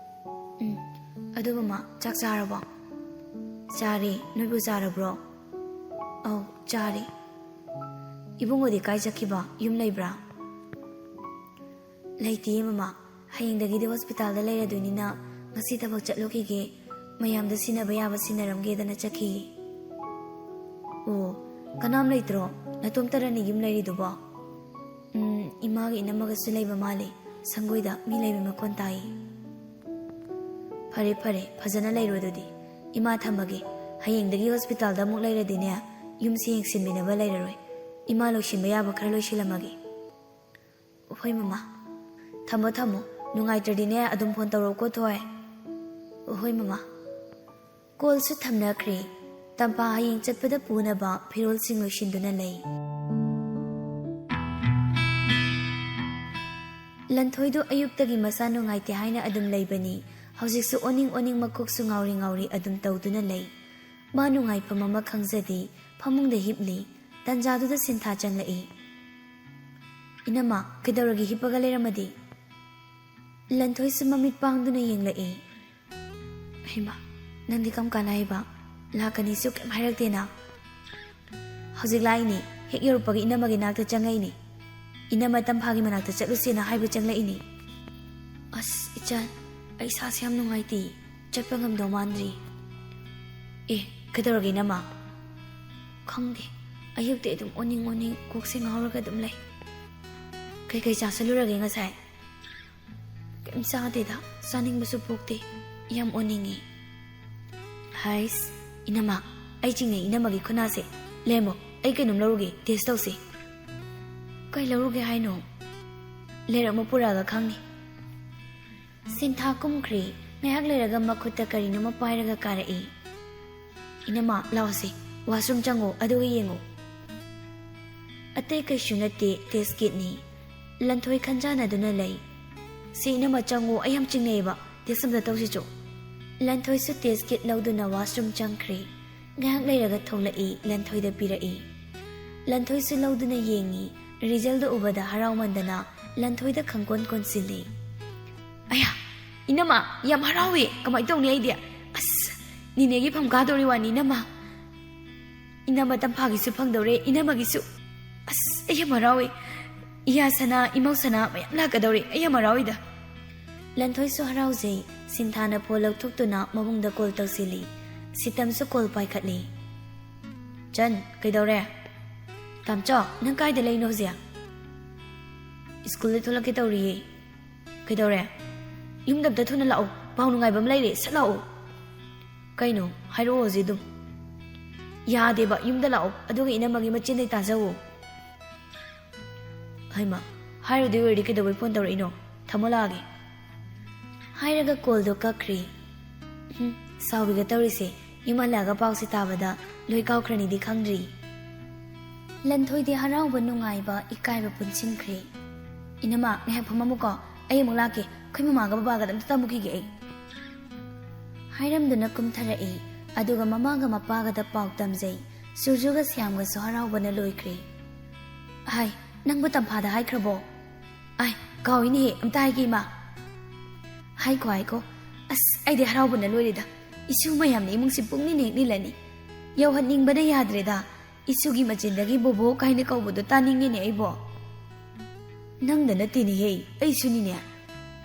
ꯎꯝ, ꯑꯗꯨ ꯃꯃꯥ, ꯆꯥꯛ ꯆꯥꯔꯕꯣ? ꯆꯥꯔꯦ꯫ ꯅꯣꯏꯕꯨ ꯆꯥꯔꯕ꯭ꯔꯣ? ꯑꯧ, ꯆꯥꯔꯦ꯫ ꯏꯕꯨꯡꯉꯣꯗꯤ ꯀꯥꯏ ꯆꯠꯈꯤꯕ? ꯌꯨꯝ ꯂꯩꯕ꯭ꯔꯥ? ꯂꯩꯇꯤꯌꯦ ꯃꯃꯥ꯫ ꯍꯌꯦꯡꯗꯒꯤꯗꯤ ꯍꯣꯁꯄꯤꯇꯥꯜꯗ ꯂꯩꯔꯗꯣꯏꯅꯤꯅ ꯉꯁꯤ ꯊꯕꯛ ꯆꯠꯂꯨꯈꯤꯒꯦ꯫ ꯃꯌꯥꯝꯗ ꯁꯤꯟꯅꯕ ꯌꯥꯕ ꯁꯤꯟꯅꯔꯝꯒꯦꯗꯅ ꯆꯠꯈꯤꯌꯦ꯫ ꯑꯣ, ꯀꯅꯥꯝ ꯂꯩꯇ꯭ꯔꯣ? ꯅꯇꯣꯝꯇꯔꯅꯤ ꯌꯨꯝ ꯂꯩꯔꯤꯗꯨꯕꯣ? ꯎꯝ, ꯏꯃꯥꯒ ꯏꯅꯝꯃꯒꯁꯨ ꯂꯩꯕ ꯃꯥꯜꯂꯤ꯫ ꯁꯪꯒꯣꯏꯗ ꯃꯤ ꯂꯩꯕ ꯃꯈꯣꯟ ꯇꯥꯏ꯫ ꯐꯔꯦ, ꯐꯔꯦ, ꯐꯖꯅ ꯂꯩꯔꯣ ꯑꯗꯨꯗꯤ꯫ ꯏꯃꯥ ꯊꯝꯃꯒꯦ꯫ ꯍꯌꯦꯡꯗꯒꯤ ꯍꯣꯁꯄꯤꯇꯥꯜꯗ ꯑꯃꯨꯛ ꯂꯩꯔꯗꯤꯅꯦ, ꯌꯨꯝꯁꯦ ꯌꯦꯡꯁꯤꯟꯕꯤꯅꯕ ꯂꯩꯔꯔꯣꯏ꯫ ꯏꯃꯥ ꯂꯣꯏꯁꯤꯟꯕ ꯌꯥꯕ ꯈꯔ ꯂꯣꯏꯁꯤꯜꯂꯝꯃꯒꯦ꯫ ꯍꯣꯏ ꯃꯃꯥ꯫ ꯊꯝꯃꯣ, ꯊꯝꯃꯣ꯫ ꯅꯨꯡꯉꯥꯏꯇ꯭ꯔꯗꯤꯅꯦ ꯑꯗꯨꯝ ꯐꯣꯟ ꯇꯧꯔꯛꯎꯀꯣ, ꯊꯣꯏ꯫ ꯍꯣꯏ ꯃꯃꯥ꯫ ꯀꯣꯜꯁꯨ ꯊꯝꯅꯈ꯭ꯔꯦ꯫ ꯇꯝꯄꯥ ꯍꯌꯦꯡ ꯆꯠꯄꯗ ꯄꯨꯅꯕ ꯐꯤꯔꯣꯜꯁꯤꯡ ꯂꯣꯏꯁꯤꯟꯗꯨꯅ ꯂꯩ꯫ ꯂꯟꯊꯣꯏꯗꯨ ꯑꯌꯨꯛꯇꯒꯤ ꯃꯁꯥ ꯅꯨꯡꯉꯥꯏꯇꯦ ꯍꯥꯏꯅ ꯑꯗꯨꯝ ꯂꯩꯕꯅꯤ꯫ ꯍꯧꯖꯤꯛꯁꯨ ꯑꯣꯅꯤꯡ ꯑꯣꯅꯤꯡ ꯃꯀꯣꯛꯁꯨ ꯉꯥꯎꯔꯤ ꯉꯥꯎꯔꯤ ꯑꯗꯨꯝ ꯇꯧꯗꯨꯅ ꯂꯩ꯫ ꯃꯥ ꯅꯨꯡꯉꯥꯏꯐꯝ ꯑꯃ ꯈꯪꯖꯗꯦ꯫ ꯐꯃꯨꯡꯗ ꯍꯤꯞꯂꯤ꯫ ꯇꯟꯖꯥꯗꯨꯗ ꯁꯤꯟꯊꯥ ꯆꯪꯂꯛꯏ꯫ "ꯏꯅꯝꯃ, ꯀꯩꯗꯧꯔꯒꯦ ꯍꯤꯞꯄꯒ ꯂꯩꯔꯝꯃꯗꯤ?" ꯂꯟꯊꯣꯏꯁꯨ ꯃꯃꯤꯠ ꯄꯥꯡꯗꯨꯅ ꯌꯦꯡꯂꯛꯏ꯫ "ꯍꯩꯃꯥ, ꯅꯪꯗꯤ ꯀꯔꯝ ꯀꯥꯟꯗ ꯍꯥꯏꯕ? ꯂꯥꯛꯀꯅꯤꯁꯨ ꯀꯩꯝ ꯍꯥꯏꯔꯛꯇꯦꯅ?" "ꯍꯧꯖꯤꯛ ꯂꯥꯛꯏꯅꯤ, ꯍꯦꯛ ꯌꯧꯔꯛꯄꯒ ꯏꯅꯝꯃꯒꯤ ꯅꯥꯛꯇ ꯆꯪꯉꯛꯏꯅꯤ꯫ ꯏꯅꯝꯃ ꯇꯝꯐꯥꯒꯤ ꯃꯅꯥꯛꯇ ꯆꯠꯂꯨꯁꯦꯅ ꯍꯥꯏꯕ ꯆꯪꯂꯛꯏꯅꯤ꯫" "ꯑꯁ ꯏꯆꯟ, ꯑꯩ ꯏꯁꯥꯁꯦ ꯌꯥꯝ ꯅꯨꯡꯉꯥꯏꯇꯦ, ꯆꯠꯄ ꯉꯝꯗꯧ ꯃꯥꯟꯗ꯭ꯔꯤ꯫" "ꯑꯦ, ꯀꯩꯗꯧꯔꯒꯦ ꯏꯅꯝꯃ?" "ꯈꯪꯗꯦ, ꯑꯌꯨꯛꯇꯤ ꯑꯗꯨꯝ ꯑꯣꯅꯤꯡ ꯑꯣꯅꯤꯡ ꯀꯣꯛꯁꯦ ꯉꯥꯎꯔꯒ ꯑꯗꯨꯝ ꯂꯩ꯫" "ꯀꯩꯀꯩ ꯆꯥꯁꯜꯂꯨꯔꯒꯦ ꯉꯁꯥꯏ?" "ꯀꯩꯝ ꯆꯥꯗꯦꯗ, ꯆꯥꯅꯤꯡꯕꯁꯨ ꯄꯣꯛꯇꯦ, ꯌꯥꯝ ꯑꯣꯅꯤꯡꯉꯤ꯫" "ꯍꯥꯏꯁ, ꯏꯅꯝꯃ, ꯑꯩ ꯆꯤꯡꯅꯩ ꯏꯅꯝꯃꯒꯤ ꯈꯨꯅꯥꯁꯦ꯫ ꯂꯩꯔꯝꯃꯣ, ꯑꯩ ꯀꯩꯅꯣꯝ ꯂꯧꯔꯨꯒꯦ, ꯇꯦꯁ ꯇꯧꯁꯤ꯫" "ꯀꯩ ꯂꯧꯔꯨꯒꯦ ꯍꯥꯏꯅꯣ?" "ꯂꯩꯔꯝꯃꯣ, ꯄꯨꯔꯛꯑꯒ ꯈꯪꯅꯤ꯫" ꯁꯤꯟꯊꯥ ꯀꯨꯝꯈ꯭ꯔꯦ꯫ ꯉꯥꯏꯍꯥꯛ ꯂꯩꯔꯒ ꯃꯈꯨꯠꯇ ꯀꯔꯤꯅꯣꯃ ꯄꯥꯏꯔꯒ ꯀꯥꯔꯛꯏ꯫ "ꯏꯅꯝꯃ, ꯂꯥꯛꯑꯣꯁꯦ, ꯋꯥꯁꯔꯨꯝ ꯆꯪꯉꯣ, ꯑꯗꯨꯒ ꯌꯦꯡꯉꯣ꯫" ꯑꯇꯩ ꯀꯩꯁꯨ ꯅꯠꯇꯦ, ꯇꯦꯁ ꯀꯤꯠꯅꯤ꯫ ꯂꯟꯊꯣꯏ ꯈꯟꯖꯥꯟꯅꯗꯨꯅ ꯂꯩ꯫ "ꯁꯤ ꯏꯅꯝꯃ ꯆꯪꯉꯣ, ꯑꯩ ꯌꯥꯝ ꯆꯤꯡꯅꯩꯌꯦꯕ, ꯇꯦꯁ ꯑꯝꯇ ꯇꯧꯁꯤꯆꯣ꯫" ꯂꯟꯊꯣꯏꯁꯨ ꯇꯦꯁ ꯀꯤꯠ ꯂꯧꯗꯨꯅ ꯋꯥꯁꯔꯨꯝ ꯆꯪꯈ꯭ꯔꯦ꯫ ꯉꯥꯏꯍꯥꯛ ꯂꯩꯔꯒ ꯊꯣꯛꯂꯛꯏ, ꯂꯟꯊꯣꯏꯗ ꯄꯤꯔꯛꯏ꯫ ꯂꯟꯊꯣꯏꯁꯨ ꯂꯧꯗꯨꯅ ꯌꯦꯡꯉꯤ꯫ ꯔꯤꯖꯜꯗꯨ ꯎꯕꯗ ꯍꯔꯥꯎꯃꯟꯗꯅ ꯂꯟꯊꯣꯏꯗ ꯈꯪꯀꯣꯟ ꯀꯣꯟꯁꯤꯜꯂꯤ꯫ "ꯑꯌꯥ, ꯏꯅꯝꯃ, ꯌꯥꯝ ꯍꯔꯥꯎꯏ꯫ ꯀꯃꯥꯏ ꯇꯧꯅꯤ ꯑꯩꯗꯤ? ꯑꯁ, ꯅꯤꯅꯦꯒꯤ ꯐꯝ ꯀꯥꯗꯧꯔꯤ ꯋꯥꯅꯤ, ꯏꯅꯝꯃ꯫ ꯏꯅꯝꯃ ꯇꯝꯐꯥꯒꯤꯁꯨ ꯐꯪꯗꯧꯔꯦ, ꯏꯅꯝꯃꯒꯤꯁꯨ꯫ ꯑꯁ, ꯑꯩ ꯌꯥꯝ ꯍꯔꯥꯎꯏ꯫ ꯏꯌꯥ ꯁꯅꯥ, ꯏꯃꯧ ꯁꯅꯥ ꯃꯌꯥꯝ ꯂꯥꯛꯀꯗꯧꯔꯦ꯫ ꯑꯩ ꯌꯥꯝ ꯍꯔꯥꯎꯏꯗ꯫" ꯂꯟꯊꯣꯏꯁꯨ ꯍꯔꯥꯎꯖꯩ꯫ ꯁꯤꯟꯊꯥꯅ ꯐꯣꯟ ꯂꯧꯊꯣꯛꯇꯨꯅ ꯃꯕꯨꯡꯗ ꯀꯣꯜ ꯇꯧꯁꯤꯜꯂꯤ꯫ ꯁꯤꯇꯝꯁꯨ ꯀꯣꯜ ꯄꯥꯏꯈꯠꯂꯤ꯫ "ꯆꯟ, ꯀꯩꯗꯧꯔꯦ?" "ꯇꯥꯝꯆꯧ, ꯅꯪ ꯀꯥꯏꯗ ꯂꯩꯅꯣ ꯍꯧꯖꯤꯛ?" "ꯁ꯭ꯀꯨꯜꯗ ꯊꯣꯛꯂꯛꯀꯦ ꯇꯧꯔꯤꯌꯦ꯫" "ꯀꯩꯗꯧꯔꯦ?" "ꯌꯨꯝꯗ ꯑꯝꯇ ꯊꯨꯅ ꯂꯥꯛꯑꯣ, ꯄꯥꯎ ꯅꯨꯡꯉꯥꯏꯕ ꯑꯃ ꯂꯩꯔꯦ, ꯁꯠ ꯂꯥꯛꯑꯣ꯫" "ꯀꯩꯅꯣ? ꯍꯥꯏꯔꯛꯑꯣ ꯍꯧꯖꯤꯛ ꯑꯗꯨꯝ꯫" "ꯌꯥꯗꯦꯕ, ꯌꯨꯝꯗ ꯂꯥꯛꯑꯣ, ꯑꯗꯨꯒ ꯏꯅꯝꯃꯒꯤ ꯃꯆꯤꯟꯗꯩ ꯇꯥꯖꯧꯑꯣ꯫" "ꯍꯩꯃꯥ, ꯍꯥꯏꯔꯨꯗꯣꯏ ꯑꯣꯏꯔꯗꯤ ꯀꯩꯗꯧꯕꯩ ꯐꯣꯟ ꯇꯧꯔꯛꯏꯅꯣ? ꯊꯝꯃꯣ, ꯂꯥꯛꯑꯒꯦ꯫" ꯍꯥꯏꯔꯒ ꯀꯣꯜꯗꯣ ꯀꯛꯈ꯭ꯔꯦ꯫ ꯍꯨꯝ, ꯁꯥꯎꯕꯤꯒ ꯇꯧꯔꯤꯁꯦ, ꯌꯨꯝ ꯍꯜꯂꯛꯑꯒ ꯄꯥꯎꯁꯦ ꯇꯥꯕꯗ ꯂꯣꯏ ꯀꯥꯎꯈ꯭ꯔꯅꯤꯗꯤ ꯈꯪꯗ꯭ꯔꯤ꯫ ꯂꯟꯊꯣꯏꯗꯤ ꯍꯔꯥꯎꯕ, ꯅꯨꯡꯉꯥꯏꯕ, ꯏꯀꯥꯏꯕ ꯄꯨꯟꯁꯤꯟꯈ꯭ꯔꯦ꯫ "ꯏꯅꯝꯃ, ꯉꯥꯏꯍꯥꯛ ꯐꯝꯃꯝꯃꯨꯀꯣ, ꯑꯩ ꯑꯃꯨꯛ ꯂꯥꯛꯀꯦ꯫ ꯑꯩꯈꯣꯏ ꯃꯃꯥꯒ ꯕꯕꯥꯒꯗ ꯑꯝꯇ ꯇꯝꯃꯨꯈꯤꯒꯦ ꯑꯩ꯫" ꯍꯥꯏꯔꯝꯗꯨꯅ ꯀꯨꯝꯊꯔꯛꯏ꯫ ꯑꯗꯨꯒ ꯃꯃꯥꯒ ꯃꯄꯥꯒꯗ ꯄꯥꯎ ꯇꯝꯖꯩ꯫ ꯁꯨꯔꯖꯨꯒ ꯁ꯭ꯌꯥꯝꯒꯁꯨ ꯍꯔꯥꯎꯕꯅ ꯂꯣꯏꯈ꯭ꯔꯦ꯫ "ꯍꯥꯏ, ꯅꯪꯕꯨ ꯇꯝꯐꯥꯗ ꯍꯥꯏꯈ꯭ꯔꯕꯣ?" "ꯑꯥꯏ, ꯀꯥꯎꯏꯅꯦꯍꯦ, ꯑꯝꯇ ꯍꯥꯏꯒꯦ, ꯏꯃꯥ꯫" "ꯍꯥꯏꯈꯣ, ꯍꯥꯏꯈꯣ꯫ ꯑꯁ, ꯑꯩꯗꯤ ꯍꯔꯥꯎꯕꯅ ꯂꯣꯏꯔꯦꯗ꯫ ꯏꯁꯨ ꯃꯌꯥꯝꯅ ꯏꯃꯨꯡꯁꯤ ꯄꯨꯡꯅꯤꯜ ꯍꯦꯛ ꯅꯤꯜꯂꯅꯤ꯫ ꯌꯧꯍꯟꯅꯤꯡꯕꯅ ꯌꯥꯗ꯭ꯔꯦꯗ꯫ ꯏꯁꯨꯒꯤ ꯃꯆꯤꯟꯗꯒꯤ ꯕꯣꯕꯣ ꯀꯥꯏꯅ ꯀꯧꯕꯗꯣ ꯇꯥꯅꯤꯡꯉꯦꯅꯦ ꯑꯩꯕꯣ꯫" "ꯅꯪꯗ ꯅꯠꯇꯦꯅꯦꯍꯦ, ꯑꯩꯁꯨꯅꯤꯅꯦ꯫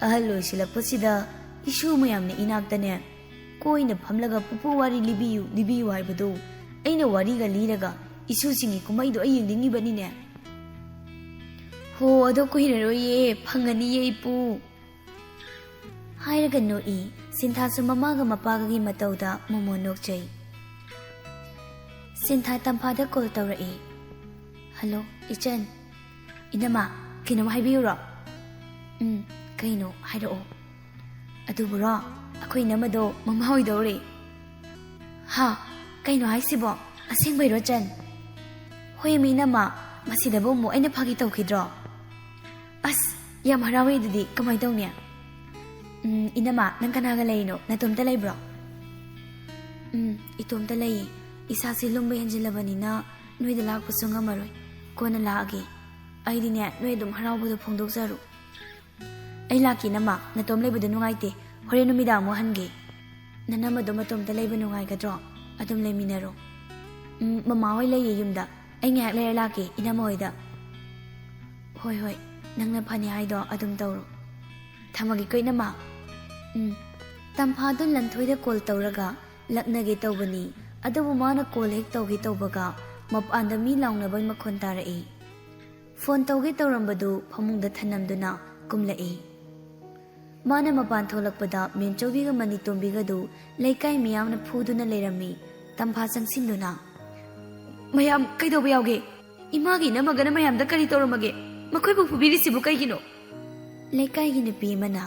ꯑꯍꯜ ꯑꯣꯏꯁꯤꯜꯂꯛꯄꯁꯤꯗ ꯏꯁꯨ ꯃꯌꯥꯝꯅ ꯏꯅꯥꯛꯇꯅꯦ, ꯀꯣꯏꯅ ꯐꯝꯂꯒ ꯄꯨꯄꯨ ꯋꯥꯔꯤ ꯂꯤꯕꯤꯌꯨ, ꯂꯤꯕꯤꯌꯨ ꯍꯥꯏꯕꯗꯨ ꯑꯩꯅ ꯋꯥꯔꯤꯒ ꯂꯤꯔꯒ ꯏꯁꯨꯁꯤꯡꯒꯤ ꯀꯨꯝꯍꯩꯗꯣ ꯑꯩ ꯌꯦꯡꯅꯤꯡꯉꯤꯕꯅꯤꯅꯦ꯫" "ꯍꯣ, ꯑꯗꯣ ꯀꯨꯏꯔꯔꯣꯏꯌꯦ, ꯐꯪꯉꯅꯤꯌꯦ ꯏꯄꯨ꯫" ꯍꯥꯏꯔꯒ ꯅꯣꯛꯏ꯫ ꯁꯤꯟꯊꯥꯁꯨ ꯃꯃꯥꯒ ꯃꯄꯥꯒꯒꯤ ꯃꯇꯧꯗ ꯃꯣꯃꯣꯟ ꯅꯣꯛꯆꯩ꯫ ꯁꯤꯟꯊꯥ ꯇꯝꯐꯥꯗ ꯀꯣꯜ ꯇꯧꯔꯛꯏ꯫ "ꯍꯜꯂꯣ, ꯏꯆꯟ꯫" "ꯏꯅꯝꯃ, ꯀꯩꯅꯣꯝ ꯍꯥꯏꯕꯤꯌꯨꯔꯣ?" "ꯎꯝ, ꯀꯩꯅꯣ? ꯍꯥꯏꯔꯛꯑꯣ꯫" "ꯑꯗꯨꯕꯨꯔꯣ, ꯑꯩꯈꯣꯏ ꯏꯅꯝꯃꯗꯣ ꯃꯃꯥ ꯑꯣꯏꯗꯧꯔꯦ꯫" "ꯍꯥ? ꯀꯩꯅꯣ ꯍꯥꯏꯁꯤꯕꯣ? ꯑꯁꯦꯡꯕꯩꯔꯣ, ꯆꯟ?" "ꯍꯣꯏꯃꯤ, ꯏꯅꯝꯃ, ꯃꯁꯤꯗꯕꯨ ꯑꯃꯨꯛ ꯑꯩꯅ ꯐꯥꯒꯤ ꯇꯧꯈꯤꯗ꯭ꯔꯣ?" "ꯑꯁ, ꯌꯥꯝ ꯍꯔꯥꯎꯋꯦ꯫ ꯑꯗꯨꯗꯤ ꯀꯃꯥꯏ ꯇꯧꯅꯤ?" ꯎꯝ, ꯏꯅꯝꯃ, ꯅꯪ ꯀꯅꯥꯒ ꯂꯩꯔꯤꯅꯣ? ꯅꯇꯣꯝꯇ ꯂꯩꯕ꯭ꯔꯣ? ꯎꯝ, ꯏꯇꯣꯝꯇ ꯂꯩꯌꯦ꯫ ꯏꯁꯥꯁꯦ ꯂꯨꯝꯕ ꯍꯦꯟꯖꯤꯜꯂꯕꯅꯤꯅ ꯅꯣꯏꯗ ꯂꯥꯛꯄꯁꯨ ꯉꯝꯃꯔꯣꯏ꯫ ꯀꯣꯟꯅ ꯂꯥꯛꯑꯒꯦ꯫ ꯑꯩꯗꯤꯅꯦ, ꯅꯣꯏ ꯑꯗꯨꯝ ꯍꯔꯥꯎꯕꯗꯣ ꯐꯣꯡꯗꯣꯛꯆꯔꯣ꯫ ꯑꯩ ꯂꯥꯛꯀꯦ, ꯏꯅꯝꯃ꯫ ꯅꯇꯣꯝ ꯂꯩꯕꯗꯣ ꯅꯨꯡꯉꯥꯏꯇꯦ꯫ ꯍꯣꯔꯦꯟ ꯅꯨꯃꯤꯗꯥꯡ ꯑꯃꯨꯛ ꯍꯟꯒꯦ꯫ ꯅꯅꯝꯃꯗꯣ ꯃꯇꯣꯝꯇ ꯂꯩꯕ ꯅꯨꯡꯉꯥꯏꯒꯗ꯭ꯔꯣ? ꯑꯗꯨꯝ ꯂꯩꯃꯤꯟꯅꯔꯣ꯫ ꯎꯝ, ꯃꯃꯥ ꯍꯣꯏ ꯂꯩꯌꯦ ꯌꯨꯝꯗ꯫ ꯑꯩ ꯉꯥꯏꯍꯥꯛ ꯂꯩꯔ ꯂꯥꯛꯀꯦ, ꯏꯅꯝꯃ ꯍꯣꯏꯗ꯫ ꯍꯣꯏ, ꯍꯣꯏ, ꯅꯪꯅ ꯐꯅꯤ ꯍꯥꯏꯗꯣ ꯑꯗꯨꯝ ꯇꯧꯔꯣ꯫ ꯊꯝꯃꯒꯦꯀꯣ, ꯏꯅꯝꯃ꯫ ꯎꯝ꯫ ꯇꯝꯐꯥꯗꯨ ꯂꯟꯊꯣꯏꯗ ꯀꯣꯜ ꯇꯧꯔꯒ ꯂꯛꯅꯒꯦ ꯇꯧꯕꯅꯤ, ꯑꯗꯨꯕꯨ ꯃꯥꯅ ꯀꯣꯜ ꯍꯦꯛ ꯇꯧꯒꯦ ꯇꯧꯕꯒ ꯃꯄꯥꯟꯗ ꯃꯤ ꯂꯥꯎꯅꯕꯒꯤ ꯃꯈꯣꯟ ꯇꯥꯔꯛꯏ꯫ ꯐꯣꯟ ꯇꯧꯒꯦ ꯇꯧꯔꯝꯕꯗꯨ ꯐꯃꯨꯡꯗ ꯊꯅꯝꯗꯨꯅ ꯀꯨꯝꯂꯛꯏ꯫ ꯃꯥꯅ ꯃꯄꯥꯟ ꯊꯣꯛꯂꯛꯄꯗ ꯃꯦꯝꯆꯧꯕꯤꯒ ꯃꯅꯤꯇꯣꯝꯕꯤꯒꯗꯨ ꯂꯩꯀꯥꯏ ꯃꯤꯌꯥꯝꯅ ꯐꯨꯗꯨꯅ ꯂꯩꯔꯝꯃꯤ꯫ ꯇꯝꯐꯥ ꯆꯪꯁꯤꯟꯗꯨꯅ, "ꯃꯌꯥꯝ ꯀꯩꯗꯧꯕ ꯌꯥꯎꯒꯦ? ꯏꯃꯥꯒꯤ ꯏꯅꯝꯃꯒꯅ ꯃꯌꯥꯝꯗ ꯀꯔꯤ ꯇꯧꯔꯝꯃꯒꯦ? ꯃꯈꯣꯏꯕꯨ ꯐꯨꯕꯤꯔꯤꯁꯤꯕꯨ ꯀꯩꯒꯤꯅꯣ?" ꯂꯩꯀꯥꯏꯒꯤ ꯅꯨꯄꯤ ꯑꯃꯅ,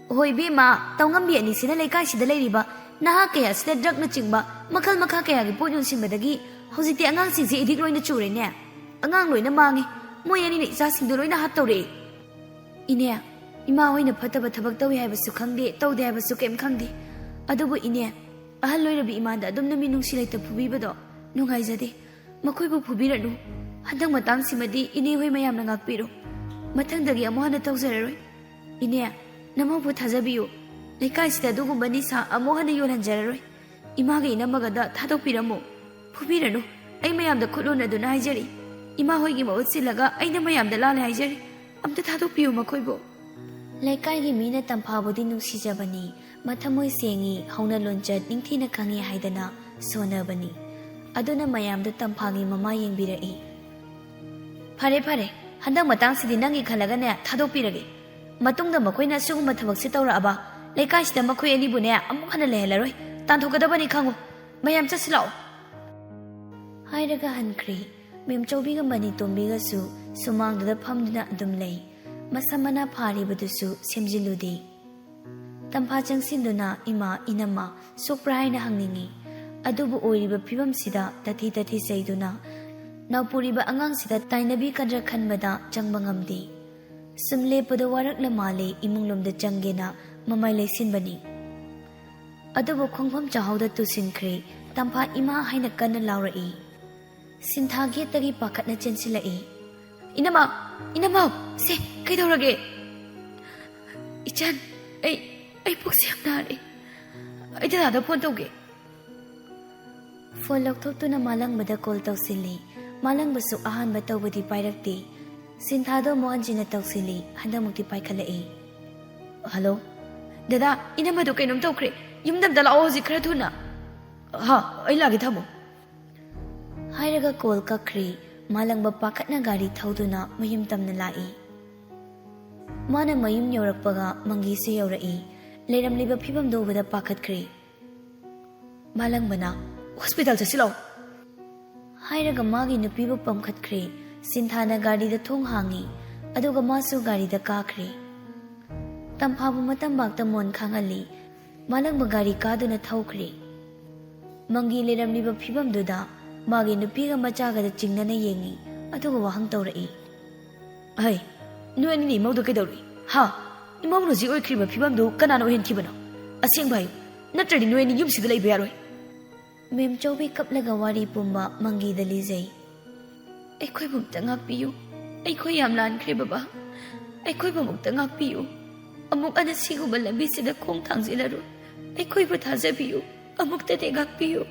"ꯍꯣꯏ ꯏꯕꯦꯝꯃ, ꯇꯧꯉꯝꯕꯤ ꯑꯅꯤꯁꯤꯅ ꯂꯩꯀꯥꯏꯁꯤꯗ ꯂꯩꯔꯤꯕ ꯅꯍꯥ ꯀꯌꯥꯁꯤꯗ ꯗ꯭ꯔꯒꯅꯆꯤꯡꯕ ꯃꯈꯜ ꯃꯈꯥ ꯀꯌꯥꯒꯤ ꯄꯣꯠ ꯌꯣꯟꯁꯤꯟꯕꯗꯒꯤ ꯍꯧꯖꯤꯛꯇꯤ ꯑꯉꯥꯡꯁꯤꯡꯁꯦ ꯑꯦꯗꯤꯛ ꯂꯣꯏꯅ ꯆꯨꯔꯦꯅꯦ꯫ ꯑꯉꯥꯡ ꯂꯣꯏꯅ ꯃꯥꯡꯉꯦ꯫ ꯃꯣꯏ ꯑꯅꯤꯅ ꯏꯆꯥꯁꯤꯡꯗꯣ ꯂꯣꯏꯅ ꯍꯥꯠ ꯇꯧꯔꯛꯑꯦ꯫ ꯏꯅꯦ, ꯏꯃꯥ ꯍꯣꯏꯅ ꯐꯠꯇꯕ ꯊꯕꯛ ꯇꯧꯏ ꯍꯥꯏꯕꯁꯨ ꯈꯪꯗꯦ, ꯇꯧꯗꯦ ꯍꯥꯏꯕꯁꯨ ꯀꯩꯝ ꯈꯪꯗꯦ꯫ ꯑꯗꯨꯕꯨ ꯏꯅꯦ, ꯑꯍꯜ ꯑꯣꯏꯔꯕꯤ ꯏꯃꯥꯗ ꯑꯗꯨꯝꯅ ꯃꯤꯅꯨꯡꯁꯤ ꯂꯩꯇ ꯐꯨꯕꯤꯕꯗꯣ ꯅꯨꯡꯉꯥꯏꯖꯗꯦ꯫ ꯃꯈꯣꯏꯕꯨ ꯐꯨꯕꯤꯔꯅꯨ꯫ ꯍꯟꯗꯛ ꯃꯇꯥꯡꯁꯤꯃꯗꯤ ꯏꯅꯦ ꯍꯣꯏ ꯃꯌꯥꯝꯅ ꯉꯥꯛꯄꯤꯔꯣ꯫ ꯃꯊꯪꯗꯒꯤ ꯑꯃꯨꯛ ꯍꯟꯅ ꯇꯧꯖꯔꯔꯣꯏ꯫ ꯏꯅꯦ, ꯅꯃꯧꯕꯨ ꯊꯥꯖꯕꯤꯌꯨ꯫ ꯂꯩꯀꯥꯏꯁꯤꯗ ꯑꯗꯨꯒꯨꯝꯕ ꯅꯤꯁꯥ ꯑꯃꯨꯛ ꯍꯟꯅ ꯌꯣꯜꯍꯟꯖꯔꯔꯣꯏ꯫ ꯏꯃꯥꯒ ꯏꯅꯝꯃꯒꯗ ꯊꯥꯗꯣꯛꯄꯤꯔꯝꯃꯨ꯫ ꯐꯨꯕꯤꯔꯅꯨ꯫ ꯑꯩ ꯃꯌꯥꯝꯗ ꯈꯨꯠ ꯂꯣꯟꯅꯗꯨꯅ ꯍꯥꯏꯖꯔꯤ꯫ ꯏꯃꯥ ꯍꯣꯏꯒꯤ ꯃꯍꯨꯠ ꯁꯤꯜꯂꯒ ꯑꯩꯅ ꯃꯌꯥꯝꯗ ꯂꯥꯜꯂꯦ ꯍꯥꯏꯖꯔꯤ꯫ ꯑꯝꯇ ꯊꯥꯗꯣꯛꯄꯤꯌꯨ ꯃꯈꯣꯏꯕꯨ꯫ ꯂꯩꯀꯥꯏꯒꯤ ꯃꯤꯅ ꯇꯝꯐꯥꯕꯨꯗꯤ ꯅꯨꯡꯁꯤꯖꯕꯅꯤ, ꯃꯊꯃꯣꯏ ꯁꯦꯡꯉꯤ, ꯍꯧꯅ ꯂꯣꯟꯆꯠ ꯅꯤꯡꯊꯤꯅ ꯈꯪꯉꯤ ꯍꯥꯏꯗꯅ ꯁꯣꯟꯅꯕꯅꯤ꯫ ꯑꯗꯨꯅ ꯃꯌꯥꯝꯗ ꯇꯝꯐꯥꯒꯤ ꯃꯃꯥ ꯌꯦꯡꯕꯤꯔꯛꯏ꯫ "ꯐꯔꯦ, ꯐꯔꯦ, ꯍꯟꯗꯛ ꯃꯇꯥꯡꯁꯤꯗꯤ ꯅꯪꯒꯤ ꯈꯜꯂꯒꯅꯦ ꯊꯥꯗꯣꯛꯄꯤꯔꯒꯦ꯫ ꯃꯇꯨꯡꯗ ꯃꯈꯣꯏꯅ ꯑꯁꯤꯒꯨꯝꯕ ꯊꯕꯛꯁꯦ ꯇꯧꯔꯛꯑꯕ, ꯂꯩꯀꯥꯏꯁꯤꯗ ꯃꯈꯣꯏ ꯑꯅꯤꯕꯨꯅꯦ ꯑꯃꯨꯛ ꯍꯟꯅ ꯂꯩꯍꯜꯂꯔꯣꯏ꯫ ꯇꯥꯟꯊꯣꯛꯀꯗꯕꯅꯤ ꯈꯪꯉꯨ꯫ ꯃꯌꯥꯝ ꯆꯠꯁꯤ ꯂꯥꯛꯑꯣ꯫" ꯍꯥꯏꯔꯒ ꯍꯟꯈ꯭ꯔꯦ꯫ ꯃꯦꯝꯆꯧꯕꯤꯒ ꯃꯅꯤꯇꯣꯝꯕꯤꯒꯁꯨ ꯁꯨꯃꯥꯡꯗꯨꯗ ꯐꯝꯗꯨꯅ ꯑꯗꯨꯝ ꯂꯩ꯫ ꯃꯁꯝ ꯃꯅꯥ ꯐꯥꯔꯤꯕꯗꯨꯁꯨ ꯁꯦꯝꯖꯤꯜꯂꯨꯗꯦ꯫ ꯇꯝꯐꯥ ꯆꯪꯁꯤꯟꯗꯨꯅ, "ꯏꯃꯥ, ꯏꯅꯝꯃ, ꯁꯣꯛꯄ꯭ꯔꯥ?" ꯍꯥꯏꯅ ꯍꯪꯅꯤꯡꯏ꯫ ꯑꯗꯨꯕꯨ ꯑꯣꯏꯔꯤꯕ ꯐꯤꯕꯝꯁꯤꯗ ꯇꯥꯊꯤ ꯇꯥꯊꯤ ꯆꯩꯗꯨꯅ ꯅꯥꯎꯄꯨꯔꯤꯕ ꯑꯉꯥꯡꯁꯤꯗ ꯇꯥꯏꯅꯕꯤꯒꯗ꯭ꯔꯥ ꯈꯟꯕꯗ ꯆꯪꯕ ꯉꯝꯗꯦ꯫ ꯁꯨꯝ ꯂꯦꯞꯄꯗ ꯋꯥꯔꯛꯂ ꯃꯥꯜꯂꯦ, ꯏꯃꯨꯡꯂꯣꯝꯗ ꯆꯪꯒꯦꯅ ꯃꯃꯥꯏ ꯂꯩꯁꯤꯟꯕꯅꯤ꯫ ꯑꯗꯨꯕꯨ ꯈꯣꯡꯐꯝ ꯆꯥꯍꯧꯗ ꯇꯨꯁꯤꯟꯈ꯭ꯔꯦ꯫ ꯇꯝꯐꯥ ꯏꯃꯥ ꯍꯥꯏꯅ ꯀꯟꯅ ꯂꯥꯎꯔꯛꯏ꯫ ꯁꯤꯟꯊꯥ ꯒꯦꯠꯇꯒꯤ ꯄꯥꯈꯠꯅ ꯆꯦꯟꯁꯤꯜꯂꯛꯏ꯫ "ꯏꯅꯝꯃ, ꯏꯅꯝꯃ, ꯁꯦ, ꯀꯩꯗꯧꯔꯒꯦ?" "ꯏꯆꯟ, ꯑꯩ, ꯑꯩ ꯄꯨꯛꯁꯦ ꯌꯥꯝ ꯅꯥꯔꯦ꯫ ꯑꯩ ꯗꯗꯥꯗ ꯐꯣꯟ ꯇꯧꯒꯦ꯫" ꯐꯣꯟ ꯂꯧꯊꯣꯛꯇꯨꯅ ꯃꯥꯂꯪꯕꯗ ꯀꯣꯜ ꯇꯧꯁꯤꯜꯂꯤ꯫ ꯃꯥꯂꯪꯕꯁꯨ ꯑꯍꯥꯟꯕ ꯇꯧꯕꯗꯤ ꯄꯥꯏꯔꯛꯇꯦ꯫ ꯁꯤꯟꯊꯥꯗꯣ ꯑꯃꯨꯛ ꯍꯟꯖꯤꯟꯅ ꯇꯧꯁꯤꯜꯂꯤ꯫ ꯍꯟꯗꯛꯃꯨꯛꯇꯤ ꯄꯥꯏꯈꯠꯂꯛꯏ꯫ "ꯍꯜꯂꯣ, ꯗꯗꯥ, ꯏꯅꯝꯃꯗꯣ ꯀꯩꯅꯣꯝ ꯇꯧꯈ꯭ꯔꯦ꯫ ꯌꯨꯝꯗ ꯑꯝꯇ ꯂꯥꯛꯑꯣ ꯍꯧꯖꯤꯛ ꯈꯔ ꯊꯨꯅ꯫" "ꯍꯥ, ꯑꯩ ꯂꯥꯛꯑꯒꯦ, ꯊꯝꯃꯣ꯫" ꯍꯥꯏꯔꯒ ꯀꯣꯜ ꯀꯛꯈ꯭ꯔꯦ꯫ ꯃꯥꯂꯪꯕ ꯄꯥꯈꯠꯅ ꯒꯥꯔꯤ ꯊꯧꯗꯨꯅ ꯃꯌꯨꯝ ꯇꯝꯅ ꯂꯥꯛꯏ꯫ ꯃꯥꯅ ꯃꯌꯨꯝ ꯌꯧꯔꯛꯄꯒ ꯃꯪꯒꯤꯁꯨ ꯌꯧꯔꯛꯏ꯫ ꯂꯩꯔꯝꯂꯤꯕ ꯐꯤꯕꯝꯗꯨ ꯎꯕꯗ ꯄꯥꯈꯠꯈ꯭ꯔꯦ꯫ ꯃꯥꯂꯪꯕꯅ, "ꯍꯣꯁꯄꯤꯇꯥꯜ ꯆꯠꯁꯤ ꯂꯥꯛꯑꯣ꯫" ꯍꯥꯏꯔꯒ ꯃꯥꯒꯤ ꯅꯨꯄꯤꯕꯨ ꯄꯝꯈꯠꯈ꯭ꯔꯦ꯫ ꯁꯤꯟꯊꯥꯅ ꯒꯥꯔꯤꯗ ꯊꯣꯡ ꯍꯥꯡꯉꯤ, ꯑꯗꯨꯒ ꯃꯥꯁꯨ ꯒꯥꯔꯤꯗ ꯀꯥꯈ꯭ꯔꯦ꯫ ꯇꯝꯐꯥꯕꯨ ꯃꯇꯝꯕꯥꯛꯇ ꯃꯣꯟ ꯈꯥꯡꯍꯜꯂꯤ꯫ ꯃꯥꯂꯪꯕ ꯒꯥꯔꯤ ꯀꯥꯗꯨꯅ ꯊꯧꯈ꯭ꯔꯦ꯫ ꯃꯪꯒꯤ ꯂꯩꯔꯝꯂꯤꯕ ꯐꯤꯕꯝꯗꯨꯗ ꯃꯥꯒꯤ ꯅꯨꯄꯤꯒ ꯃꯆꯥꯒꯗ ꯆꯤꯡꯅꯅ ꯌꯦꯡꯉꯤ, ꯑꯗꯨꯒ ꯋꯥꯍꯪ ꯇꯧꯔꯛꯏ꯫ "ꯍꯩ, ꯅꯣꯏ ꯑꯅꯤꯅ ꯏꯃꯧꯗ ꯀꯩꯗꯧꯔꯨꯏ? ꯍꯥ? ꯏꯃꯧꯅ ꯍꯧꯖꯤꯛ ꯑꯣꯏꯈ꯭ꯔꯤꯕ ꯐꯤꯕꯝꯗꯨ ꯀꯅꯥꯅ ꯑꯣꯏꯍꯟꯈꯤꯕꯅꯣ? ꯑꯁꯦꯡꯕ ꯍꯥꯏꯌꯨ, ꯅꯠꯇ꯭ꯔꯗꯤ ꯅꯣꯏ ꯑꯅꯤ ꯌꯨꯝꯁꯤꯗ ꯂꯩꯕ ꯌꯥꯔꯣꯏ꯫" ꯃꯦꯝꯆꯧꯕꯤ ꯀꯞꯂꯒ ꯋꯥꯔꯤ ꯄꯨꯝꯕ ꯃꯪꯒꯤꯗ ꯂꯤꯖꯩ꯫ "ꯑꯩꯈꯣꯏꯕꯨ ꯑꯃꯨꯛꯇ ꯉꯥꯛꯄꯤꯌꯨ꯫ ꯑꯩꯈꯣꯏ ꯌꯥꯝ ꯂꯥꯟꯈ꯭ꯔꯦ ꯕꯕꯥ꯫ ꯑꯩꯈꯣꯏꯕꯨ ꯑꯃꯨꯛꯇ ꯉꯥꯛꯄꯤꯌꯨ꯫ ꯑꯃꯨꯛ ꯍꯟꯅ ꯁꯤꯒꯨꯝꯕ ꯂꯝꯕꯤꯁꯤꯗ ꯈꯣꯡ ꯊꯥꯡꯖꯤꯜꯂꯔꯣꯏ꯫ ꯑꯩꯈꯣꯏꯕꯨ ꯊꯥꯖꯕꯤꯌꯨ꯫ ꯑꯃꯨꯛꯇꯗꯤ ꯉꯥꯛꯄꯤꯌꯨ꯫"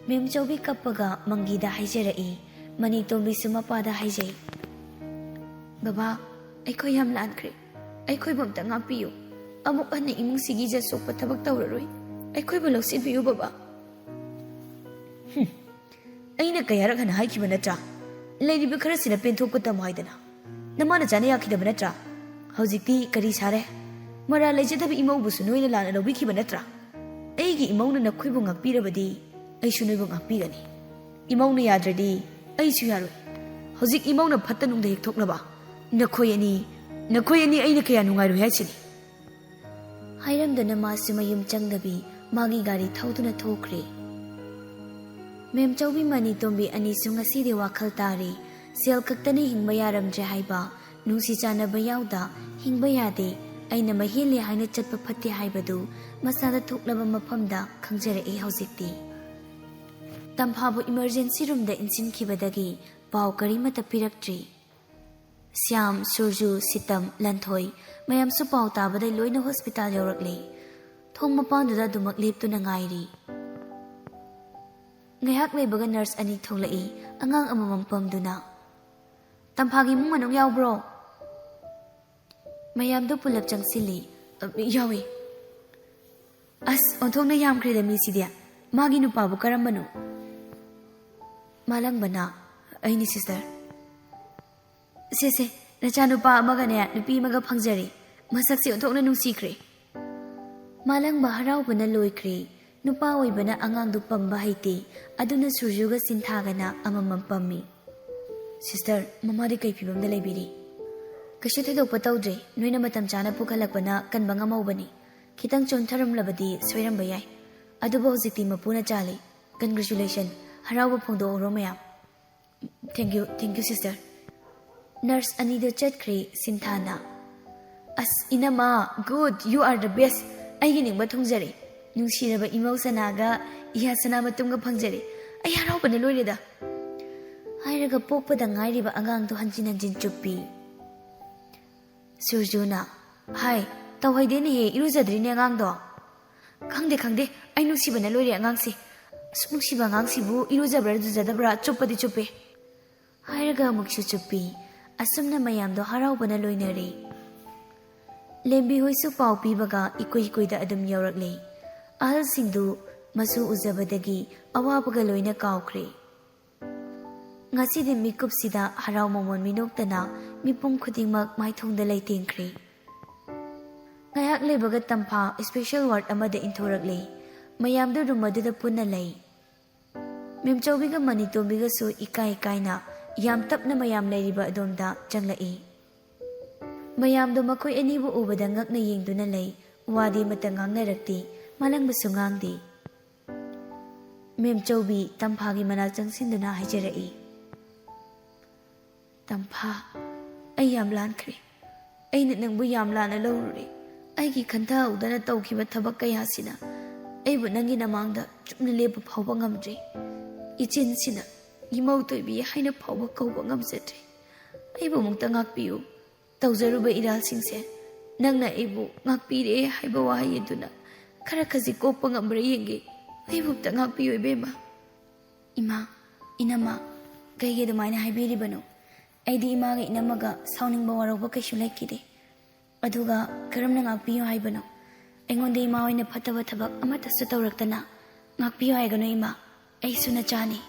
ꯃꯦꯝꯆꯧꯕꯤ ꯀꯞꯄꯒ ꯃꯪꯒꯤꯗ ꯍꯥꯏꯖꯔꯛꯏ꯫ ꯃꯅꯤꯇꯣꯝꯕꯤꯁꯨ ꯃꯄꯥꯗ ꯍꯥꯏꯖꯩ꯫ "ꯕꯕꯥ, ꯑꯩꯈꯣꯏ ꯌꯥꯝ ꯂꯥꯟꯈ꯭ꯔꯦ꯫ ꯑꯩꯈꯣꯏꯕꯨ ꯑꯝꯇ ꯉꯥꯛꯄꯤꯌꯨ꯫ ꯑꯃꯨꯛ ꯍꯟꯅ ꯏꯃꯨꯡꯁꯤꯒꯤ ꯏꯖꯠ ꯁꯣꯛꯄ ꯊꯕꯛ ꯇꯧꯔꯔꯣꯏ꯫ ꯑꯩꯈꯣꯏꯕꯨ ꯂꯧꯁꯤꯟꯕꯤꯌꯨ ꯕꯕꯥ꯫" "ꯍꯨꯝ, ꯑꯩꯅ ꯀꯌꯥꯔꯛ ꯍꯟꯅ ꯍꯥꯏꯈꯤꯕ ꯅꯠꯇ꯭ꯔꯥ? ꯂꯩꯔꯤꯕ ꯈꯔꯁꯤꯅ ꯄꯦꯟꯊꯣꯛꯄ ꯇꯝꯃꯨ ꯍꯥꯏꯗꯅ꯫ ꯅꯃꯥ ꯅꯆꯥꯅ ꯌꯥꯈꯤꯗꯕ ꯅꯠꯇ꯭ꯔꯥ? ꯍꯧꯖꯤꯛꯇꯤ ꯀꯔꯤ ꯁꯥꯔꯦ? ꯃꯔꯥꯜ ꯂꯩꯖꯗꯕ ꯏꯃꯧꯕꯨꯁꯨ ꯅꯣꯏꯅ ꯂꯥꯟꯅ ꯂꯧꯕꯤꯈꯤꯕ ꯅꯠꯇ꯭ꯔꯥ? ꯑꯩꯒꯤ ꯏꯃꯧꯅ ꯅꯈꯣꯏꯕꯨ ꯉꯥꯛꯄꯤꯔꯕꯗꯤ ꯑꯩꯁꯨ ꯅꯣꯏꯕꯨ ꯉꯥꯛꯄꯤꯒꯅꯤ꯫ ꯏꯃꯧꯅ ꯌꯥꯗ꯭ꯔꯗꯤ ꯑꯩꯁꯨ ꯌꯥꯔꯣꯏ꯫ ꯍꯧꯖꯤꯛ ꯏꯃꯧꯅ ꯐꯠꯇ ꯅꯨꯡꯗ ꯍꯦꯛ ꯊꯣꯛꯅꯕ ꯅꯈꯣꯏ ꯑꯅꯤ, ꯅꯈꯣꯏ ꯑꯅꯤ ꯑꯩꯅ ꯀꯌꯥ ꯅꯨꯡꯉꯥꯏꯔꯣꯏ ꯍꯥꯏꯁꯤꯅꯤ꯫" ꯍꯥꯏꯔꯝꯗꯅ ꯃꯥꯁꯨ ꯃꯌꯨꯝ ꯆꯪꯗꯕꯤ ꯃꯥꯒꯤ ꯒꯥꯔꯤ ꯊꯧꯗꯨꯅ ꯊꯣꯛꯈ꯭ꯔꯦ꯫ ꯃꯦꯝꯆꯧꯕꯤ ꯃꯅꯤꯇꯣꯝꯕꯤ ꯑꯅꯤꯁꯨ ꯉꯁꯤꯗꯤ ꯋꯥꯈꯜ ꯇꯥꯔꯦ꯫ ꯁꯦꯜ ꯈꯛꯇꯅ ꯍꯤꯡꯕ ꯌꯥꯔꯝꯗ꯭ꯔꯦ ꯍꯥꯏꯕ, ꯅꯨꯡꯁꯤ ꯆꯥꯟꯅꯕ ꯌꯥꯎꯗ ꯍꯤꯡꯕ ꯌꯥꯗꯦ꯫ ꯑꯩꯅ ꯃꯍꯦꯜꯂꯦ ꯍꯥꯏꯅ ꯆꯠꯄ ꯐꯠꯇꯦ ꯍꯥꯏꯕꯗꯨ ꯃꯁꯥꯗ ꯊꯣꯛꯂꯕ ꯃꯐꯝꯗ ꯈꯪꯖꯔꯛꯏ ꯍꯧꯖꯤꯛꯇꯤ꯫ ꯇꯝꯐꯥꯕꯨ ꯏꯃꯔꯖꯦꯟꯁꯤ ꯔꯨꯝꯗ ꯏꯟꯁꯤꯟꯈꯤꯕꯗꯒꯤ ꯄꯥꯎ ꯀꯔꯤꯃꯠꯇ ꯄꯤꯔꯛꯇ꯭ꯔꯤ꯫ ꯁ꯭ꯌꯥꯝ, ꯁꯨꯔꯖꯨ, ꯁꯤꯇꯝ, ꯂꯟꯊꯣꯏ ꯃꯌꯥꯝꯁꯨ ꯄꯥꯎ ꯇꯥꯕꯗꯩ ꯂꯣꯏꯅ ꯍꯣꯁꯄꯤꯇꯥꯜ ꯌꯧꯔꯛꯂꯦ꯫ ꯊꯣꯡ ꯃꯄꯥꯟꯗꯨꯗ ꯑꯗꯨꯃꯛ ꯂꯦꯞꯇꯨꯅ ꯉꯥꯏꯔꯤ꯫ ꯉꯥꯏꯍꯥꯛ ꯂꯩꯕꯒ ꯅꯔꯁ ꯑꯅꯤ ꯊꯣꯛꯂꯛꯏ, ꯑꯉꯥꯡ ꯑꯃꯃꯝ ꯄꯝꯗꯨꯅ꯫ "ꯇꯝꯐꯥꯒꯤ ꯏꯃꯨꯡ ꯃꯅꯨꯡ ꯌꯥꯎꯕ꯭ꯔꯣ?" ꯃꯌꯥꯝꯗꯨ ꯄꯨꯂꯞ ꯆꯪꯁꯤꯜꯂꯤ꯫ "ꯑ, ꯌꯥꯎꯏ꯫" "ꯑꯁ, ꯑꯣꯟꯊꯣꯛꯅ ꯌꯥꯝꯈ꯭ꯔꯦꯗ ꯃꯤꯁꯤꯗꯤ꯫ ꯃꯥꯒꯤ ꯅꯨꯄꯥꯕꯨ ꯀꯔꯝꯕꯅꯣ?" ꯃꯥꯂꯪꯕꯅ, "ꯑꯩꯅꯤ ꯁꯤꯁꯇꯔ꯫ ꯁꯦ, ꯁꯦ, ꯅꯆꯥꯅꯨꯄꯥ ꯑꯃꯒꯅꯦ ꯅꯨꯄꯤ ꯑꯃꯒ ꯐꯪꯖꯔꯦ꯫ ꯃꯁꯛꯁꯦ ꯑꯣꯟꯊꯣꯛꯅ ꯅꯨꯡꯁꯤꯈ꯭ꯔꯦ꯫" ꯃꯥꯂꯪꯕ ꯍꯔꯥꯎꯕꯅ ꯂꯣꯏꯈ꯭ꯔꯦ꯫ ꯅꯨꯄꯥ ꯑꯣꯏꯕꯅ ꯑꯉꯥꯡꯗꯨ ꯄꯝꯕ ꯍꯩꯇꯦ, ꯑꯗꯨꯅ ꯁꯨꯔꯖꯨꯒ ꯁꯤꯟꯊꯥꯒꯅ ꯑꯃꯃꯝ ꯄꯝꯃꯤ꯫ "ꯁꯤꯁꯇꯔ, ꯃꯃꯥꯗꯤ ꯀꯩ ꯐꯤꯕꯝꯗ ꯂꯩꯕꯤꯔꯤ?" "ꯀꯩꯁꯨ ꯊꯣꯏꯗꯣꯛꯄ ꯇꯧꯗ꯭ꯔꯦ, ꯅꯣꯏꯅ ꯃꯇꯝ ꯆꯥꯅ ꯄꯨꯈꯠꯂꯛꯄꯅ ꯀꯟꯕ ꯉꯝꯍꯧꯕꯅꯤ꯫ ꯈꯤꯇꯪ ꯆꯣꯟꯊꯔꯝꯂꯕꯗꯤ ꯁꯣꯏꯔꯝꯕ ꯌꯥꯏ꯫ ꯑꯗꯨꯕꯨ ꯍꯧꯖꯤꯛꯇꯤ ꯃꯄꯨꯅ ꯆꯥꯜꯂꯤ꯫ Congratulation, ꯍꯔꯥꯎꯕ ꯐꯣꯡꯗꯣꯛꯍꯧꯔꯣ ꯃꯌꯥꯝ꯫" "Thank you, thank you, sister꯫" Nurse ꯑꯅꯤꯗꯨ ꯆꯠꯈ꯭ꯔꯦ꯫ ꯁꯤꯟꯊꯥꯅ, "ꯑꯁ, ꯏꯅꯝꯃ, good, you are the best꯫ ꯑꯩꯒꯤ ꯅꯤꯡꯕ ꯊꯨꯡꯖꯔꯦ꯫ ꯅꯨꯡꯁꯤꯔꯕ ꯏꯃꯧ ꯁꯅꯥꯒ ꯏꯌꯥ ꯁꯅꯥ ꯃꯇꯨꯝꯒ ꯐꯪꯖꯔꯦ꯫ ꯑꯩ ꯍꯔꯥꯎꯕꯅ ꯂꯣꯏꯔꯦꯗ꯫" ꯍꯥꯏꯔꯒ ꯄꯣꯛꯄꯗ ꯉꯥꯏꯔꯤꯕ ꯑꯉꯥꯡꯗꯨ ꯍꯟꯖꯤꯟ ꯍꯟꯖꯤꯟ ꯆꯨꯞꯄꯤ꯫ ꯁꯨꯔꯖꯨꯅ, "ꯍꯥꯏ, ꯇꯧꯍꯩꯗꯦꯅꯦꯍꯦ, ꯏꯔꯨꯖꯗ꯭ꯔꯤꯅꯦ ꯑꯉꯥꯡꯗꯣ꯫" "ꯈꯪꯗꯦ, ꯈꯪꯗꯦ, ꯑꯩ ꯅꯨꯡꯁꯤꯕꯅ ꯂꯣꯏꯔꯦ ꯑꯉꯥꯡꯁꯦ꯫ ꯑꯁꯨꯛ ꯅꯨꯡꯁꯤꯕ ꯑꯉꯥꯡꯁꯤꯕꯨ ꯏꯔꯨꯖꯕ꯭ꯔꯥ ꯂꯨꯖꯗꯕ꯭ꯔꯥ, ꯆꯨꯞꯄꯗꯤ ꯆꯨꯞꯄꯦ꯫" ꯍꯥꯏꯔꯒ ꯑꯃꯨꯛꯁꯨ ꯆꯨꯞꯄꯤ꯫ ꯑꯁꯨꯝꯅ ꯃꯌꯥꯝꯗꯣ ꯍꯔꯥꯎꯕꯅ ꯂꯣꯏꯅꯔꯦ꯫ ꯂꯦꯝꯕꯤ ꯍꯣꯏꯁꯨ ꯄꯥꯎ ꯄꯤꯕꯒ ꯏꯀꯨꯏ ꯀꯨꯏꯗ ꯑꯗꯨꯝ ꯌꯧꯔꯛꯂꯦ꯫ ꯑꯍꯜꯁꯤꯡꯗꯨ ꯃꯁꯨ ꯎꯖꯕꯗꯒꯤ ꯑꯋꯥꯕꯒ ꯂꯣꯏꯅ ꯀꯥꯎꯈ꯭ꯔꯦ꯫ ꯉꯁꯤꯗꯤ ꯃꯤꯀꯨꯞꯁꯤꯗ ꯍꯔꯥꯎ ꯃꯃꯣꯟ ꯃꯤꯅꯣꯛꯇꯅ ꯃꯤꯄꯨꯝ ꯈꯨꯗꯤꯡꯃꯛ ꯃꯥꯏꯊꯣꯡꯗ ꯂꯩꯇꯦꯡꯈ꯭ꯔꯦ꯫ ꯉꯥꯏꯍꯥꯛ ꯂꯩꯕꯒ ꯇꯝꯐꯥ special ward ꯑꯃꯗ ꯏꯟꯊꯣꯔꯛꯂꯦ꯫ ꯃꯌꯥꯝꯗꯨ ꯔꯨꯝ ꯑꯗꯨꯗ ꯄꯨꯟꯅ ꯂꯩ꯫ ꯃꯦꯝꯆꯧꯕꯤꯒ ꯃꯅꯤꯇꯣꯝꯕꯤꯒꯁꯨ ꯏꯀꯥꯏ ꯏꯀꯥꯏꯅ ꯌꯥꯝ ꯇꯞꯅ ꯃꯌꯥꯝ ꯂꯩꯔꯤꯕ ꯑꯗꯣꯝꯗ ꯆꯪꯂꯛꯏ꯫ ꯃꯌꯥꯝꯗꯣ ꯃꯈꯣꯏ ꯑꯅꯤꯕꯨ ꯎꯕꯗ ꯉꯛꯅ ꯌꯦꯡꯗꯨꯅ ꯂꯩ꯫ ꯋꯥꯗꯤ ꯑꯃꯠꯇ ꯉꯥꯡꯅꯔꯛꯇꯦ꯫ ꯃꯥꯂꯪꯕꯁꯨ ꯉꯥꯡꯗꯦ꯫ ꯃꯦꯝꯆꯧꯕꯤ ꯇꯝꯐꯥꯒꯤ ꯃꯅꯥꯛ ꯆꯪꯁꯤꯟꯗꯨꯅ ꯍꯥꯏꯖꯔꯛꯏ, "ꯇꯝꯐꯥ, ꯑꯩ ꯌꯥꯝ ꯂꯥꯟꯈ꯭ꯔꯦ꯫ ꯑꯩꯅ ꯅꯪꯕꯨ ꯌꯥꯝ ꯂꯥꯟꯅ ꯂꯧꯔꯨꯔꯦ꯫ ꯑꯩꯒꯤ ꯈꯟꯊꯍꯧꯗꯅ ꯇꯧꯈꯤꯕ ꯊꯕꯛ ꯀꯌꯥꯁꯤꯅ ꯑꯩꯕꯨ ꯅꯪꯒꯤ ꯅꯃꯥꯡꯗ ꯆꯨꯝꯅ ꯂꯦꯞꯄ ꯐꯥꯎꯕ ꯉꯝꯗ꯭ꯔꯦ꯫ ꯏꯆꯤꯟꯁꯤꯅ ꯏꯃꯧ ꯇꯣꯏꯕꯤ ꯍꯥꯏꯅ ꯐꯥꯎꯕ ꯀꯧꯕ ꯉꯝꯖꯗ꯭ꯔꯦ꯫ ꯑꯩꯕꯨ ꯑꯃꯨꯛꯇ ꯉꯥꯛꯄꯤꯌꯨ꯫ ꯇꯧꯖꯔꯨꯕ ꯏꯔꯥꯜꯁꯤꯡꯁꯦ ꯅꯪꯅ ꯑꯩꯕꯨ ꯉꯥꯛꯄꯤꯔꯦ ꯍꯥꯏꯕ ꯋꯥꯍꯩ ꯑꯗꯨꯅ ꯈꯔ ꯈꯖꯤꯛ ꯀꯣꯛꯄ ꯉꯝꯕ꯭ꯔꯥ ꯌꯦꯡꯒꯦ꯫ ꯑꯩꯕꯨ ꯑꯝꯇ ꯉꯥꯛꯄꯤꯌꯨ ꯏꯕꯦꯝꯃ꯫ ꯏꯃꯥ, ꯏꯅꯝꯃ, ꯀꯩꯒꯤ ꯑꯗꯨꯃꯥꯏꯅ ꯍꯥꯏꯕꯤꯔꯤꯕꯅꯣ? ꯑꯩꯗꯤ ꯏꯃꯥꯒ ꯏꯅꯝꯃꯒ ꯁꯥꯎꯅꯤꯡꯕ ꯋꯥꯔꯧꯕ ꯀꯩꯁꯨ ꯂꯩꯈꯤꯗꯦ꯫ ꯑꯗꯨꯒ ꯀꯔꯝꯅ ꯉꯥꯛꯄꯤꯌꯨ ꯍꯥꯏꯕꯅꯣ? ꯑꯩꯉꯣꯟꯗ ꯏꯃꯥ ꯍꯣꯏꯅ ꯐꯠꯇꯕ ꯊꯕꯛ ꯑꯃꯠꯇꯁꯨ ꯇꯧꯔꯛꯇꯅ ꯉꯥꯛꯄꯤꯌꯨ ꯍꯥꯏꯒꯅꯨ ꯏꯃꯥ, ꯑꯩꯁꯨ ꯅꯆꯥꯅꯤ꯫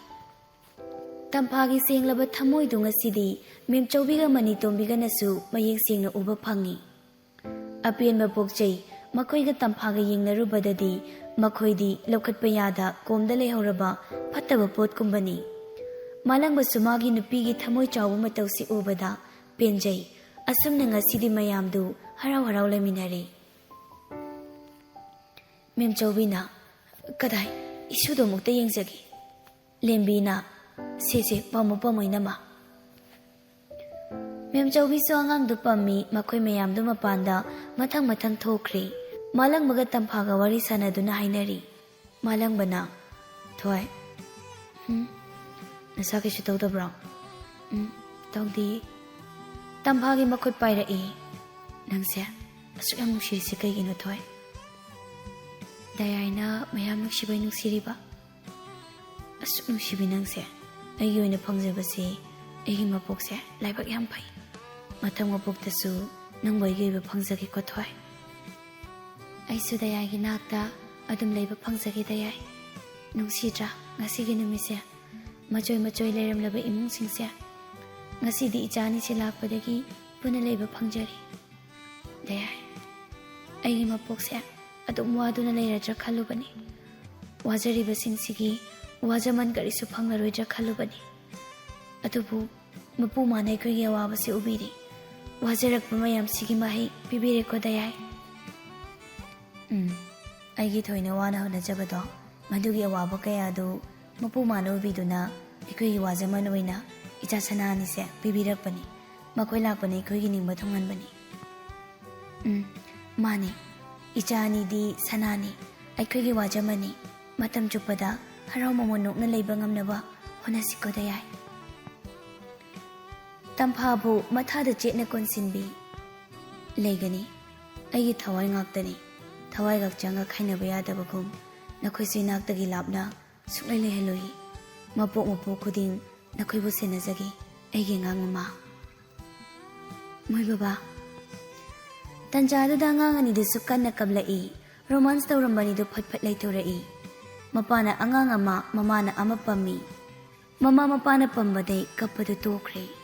ꯇꯝꯐꯥꯒꯤ ꯁꯦꯡꯂꯕ ꯊꯃꯣꯏꯗꯨ ꯉꯁꯤꯗꯤ ꯃꯦꯝꯆꯧꯕꯤꯒ ꯃꯅꯤꯇꯣꯝꯕꯤꯒꯅꯁꯨ ꯃꯌꯦꯛ ꯁꯦꯡꯅ ꯎꯕ ꯐꯪꯏ꯫ ꯑꯄꯦꯟꯕ ꯄꯣꯛꯆꯩ꯫ ꯃꯈꯣꯏꯒ ꯇꯝꯐꯥꯒ ꯌꯦꯡꯅꯔꯨꯕꯗꯗꯤ ꯃꯈꯣꯏꯗꯤ ꯂꯧꯈꯠꯄ ꯌꯥꯗ ꯀꯣꯝꯗ ꯂꯩꯍꯧꯔꯕ ꯐꯠꯇꯕ ꯄꯣꯠꯀꯨꯝꯕꯅꯤ꯫ ꯃꯥꯂꯪꯕꯁꯨ ꯃꯥꯒꯤ ꯅꯨꯄꯤꯒꯤ ꯊꯃꯣꯏ ꯆꯥꯎꯕ ꯃꯇꯧꯁꯤ ꯎꯕꯗ ꯄꯦꯟꯖꯩ꯫ ꯑꯁꯨꯝꯅ ꯉꯁꯤꯗꯤ ꯃꯌꯥꯝꯗꯨ ꯍꯔꯥꯎ ꯍꯔꯥꯎ ꯂꯩꯃꯤꯟꯅꯔꯦ꯫ ꯃꯦꯝꯆꯧꯕꯤꯅ, "ꯀꯗꯥꯏ, ꯏꯁꯨꯗꯣ ꯑꯃꯨꯛꯇ ꯌꯦꯡꯖꯒꯦ꯫" ꯂꯦꯝꯕꯤꯅ, "ꯁꯦ, ꯁꯦ, ꯄꯝꯃꯨ, ꯄꯝꯃꯨ, ꯏꯅꯝꯃ꯫" ꯃꯦꯝꯆꯧꯕꯤꯁꯨ ꯑꯉꯥꯡꯗꯨ ꯄꯝꯃꯤ꯫ ꯃꯈꯣꯏ ꯃꯌꯥꯝꯗꯨ ꯃꯄꯥꯟꯗ ꯃꯊꯪ ꯃꯊꯪ ꯊꯣꯛꯈ꯭ꯔꯦ꯫ ꯃꯥꯂꯪꯕꯒ ꯇꯝꯐꯥꯒ ꯋꯥꯔꯤ ꯁꯥꯟꯅꯗꯨꯅ ꯍꯥꯏꯅꯔꯤ꯫ ꯃꯥꯂꯪꯕꯅ, "ꯊꯣꯏ, ꯎꯝ, ꯅꯁꯥ ꯀꯩꯁꯨ ꯇꯧꯗꯕ꯭ꯔꯣ?" "ꯎꯝ, ꯇꯧꯗꯦ꯫" ꯇꯝꯐꯥꯒꯤ ꯃꯈꯨꯠ ꯄꯥꯏꯔꯛꯏ꯫ "ꯅꯪꯁꯦ ꯑꯁꯨꯛ ꯌꯥꯝ ꯅꯨꯡꯁꯤꯔꯤꯁꯦ ꯀꯩꯒꯤꯅꯣ, ꯊꯣꯏ?" "ꯗꯌꯥꯏꯅ ꯃꯌꯥꯝ ꯅꯨꯡꯁꯤꯕꯩ ꯅꯨꯡꯁꯤꯔꯤꯕ꯫" "ꯑꯁꯨꯛ ꯅꯨꯡꯁꯤꯕꯤ ꯅꯪꯁꯦ ꯑꯩꯒꯤ ꯑꯣꯏꯅ ꯐꯪꯖꯕꯁꯦ, ꯑꯩꯒꯤ ꯃꯄꯣꯛꯁꯦ ꯂꯥꯏꯕꯛ ꯌꯥꯝ ꯐꯩ꯫ ꯃꯊꯪ ꯃꯄꯣꯛꯇꯁꯨ ꯅꯪꯕꯨ ꯑꯩꯒꯤ ꯑꯣꯏꯕ ꯐꯪꯖꯒꯦꯀꯣ, ꯊꯣꯏ꯫" "ꯑꯩꯁꯨ ꯗꯌꯥꯒꯤ ꯅꯥꯛꯇ ꯑꯗꯨꯝ ꯂꯩꯕ ꯐꯪꯖꯒꯦ, ꯗꯌꯥꯏ꯫ ꯅꯨꯡꯁꯤꯗ꯭ꯔꯥ ꯉꯁꯤꯒꯤ ꯅꯨꯃꯤꯠꯁꯦ? ꯃꯆꯣꯏ ꯃꯆꯣꯏ ꯂꯩꯔꯝꯂꯕ ꯏꯃꯨꯡꯁꯤꯡꯁꯦ ꯉꯁꯤꯗꯤ ꯏꯆꯥ ꯑꯅꯤꯁꯦ ꯂꯥꯛꯄꯗꯒꯤ ꯄꯨꯟꯅ ꯂꯩꯕ ꯐꯪꯖꯔꯦ꯫ ꯗꯌꯥꯏ, ꯑꯩꯒꯤ ꯃꯄꯣꯛꯁꯦ ꯑꯗꯨꯝ ꯋꯥꯗꯨꯅ ꯂꯩꯔꯗ꯭ꯔꯥ ꯈꯜꯂꯨꯕꯅꯤ꯫ ꯋꯥꯖꯔꯤꯕꯁꯤꯡꯁꯤꯒꯤ ꯋꯥꯖꯃꯟ ꯀꯔꯤꯁꯨ ꯐꯪꯂꯔꯣꯏꯗ꯭ꯔꯥ ꯈꯜꯂꯨꯕꯅꯤ꯫ ꯑꯗꯨꯕꯨ ꯃꯄꯨ ꯃꯥꯅ ꯑꯩꯈꯣꯏꯒꯤ ꯑꯋꯥꯕꯁꯤ ꯎꯕꯤꯔꯤ꯫ ꯋꯥꯖꯔꯛꯄ ꯃꯌꯥꯝꯁꯤꯒꯤ ꯃꯍꯩ ꯄꯤꯕꯤꯔꯦꯀꯣ, ꯗꯌꯥꯏ꯫" "ꯎꯝ, ꯑꯩꯒꯤ ꯊꯣꯏꯅ ꯋꯥꯅ ꯍꯣꯠꯅꯖꯕꯗꯣ, ꯃꯗꯨꯒꯤ ꯑꯋꯥꯕ ꯀꯌꯥꯗꯨ ꯃꯄꯨ ꯃꯥꯅ ꯎꯕꯤꯗꯨꯅ ꯑꯩꯈꯣꯏꯒꯤ ꯋꯥꯖꯃꯟ ꯑꯣꯏꯅ ꯏꯆꯥ ꯁꯅꯥ ꯑꯅꯤꯁꯦ ꯄꯤꯕꯤꯔꯛꯄꯅꯤ꯫ ꯃꯈꯣꯏ ꯂꯥꯛꯄꯅ ꯑꯩꯈꯣꯏꯒꯤ ꯅꯤꯡꯕ ꯊꯨꯡꯍꯟꯕꯅꯤ꯫" ꯎꯝ, ꯃꯥꯅꯦ꯫ ꯏꯆꯥ ꯑꯅꯤꯗꯤ ꯁꯅꯥꯅꯤ, ꯑꯩꯈꯣꯏꯒꯤ ꯋꯥꯖꯃꯅꯤ꯫ ꯃꯇꯝ ꯆꯨꯞꯄꯗ ꯍꯔꯥꯎ ꯃꯃꯣꯟ ꯅꯣꯛꯅ ꯂꯩꯕ ꯉꯝꯅꯕ ꯍꯣꯠꯅꯁꯤꯀꯣ ꯗꯌꯥꯏ꯫ ꯇꯝꯐꯥꯕꯨ ꯃꯊꯥꯗ ꯆꯦꯠꯅ ꯀꯣꯟꯁꯤꯟꯕꯤ꯫ ꯂꯩꯒꯅꯤ, ꯑꯩꯒꯤ ꯊꯋꯥꯏ ꯉꯥꯛꯇꯅꯤ꯫ ꯊꯋꯥꯏꯒ ꯍꯛꯆꯥꯡꯒ ꯈꯥꯏꯅꯕ ꯌꯥꯗꯕꯒꯨꯝ ꯅꯈꯣꯏꯁꯨ ꯏꯅꯥꯛꯇꯒꯤ ꯂꯥꯞꯅ ꯁꯨꯛꯂꯩ ꯂꯩꯍꯜꯂꯣꯏ꯫ ꯃꯄꯣꯛ ꯃꯄꯣꯛ ꯈꯨꯗꯤꯡ ꯅꯈꯣꯏꯕꯨ ꯁꯦꯟꯅꯖꯒꯦ, ꯑꯩꯒꯤ ꯑꯉꯥꯡ ꯃꯃꯥ꯫ ꯃꯣꯏ ꯕꯕꯥ꯫ ꯇꯟꯖꯥꯗꯨꯗ ꯑꯉꯥꯡ ꯑꯅꯤꯗꯨꯁꯨ ꯀꯟꯅ ꯀꯞꯂꯛꯏ꯫ ꯔꯣꯃꯥꯟꯁ ꯇꯧꯔꯝꯕ ꯑꯅꯤꯗꯨ ꯐꯠ ꯐꯠ ꯂꯩꯊꯣꯔꯛꯏ꯫ ꯃꯄꯥꯅ ꯑꯉꯥꯡ ꯑꯃ, ꯃꯃꯥꯅ ꯑꯃ ꯄꯝꯃꯤ꯫ ꯃꯃꯥ ꯃꯄꯥꯅ ꯄꯝꯕꯗꯩ ꯀꯞꯄꯗꯨ ꯇꯣꯛꯈ꯭ꯔꯦ꯫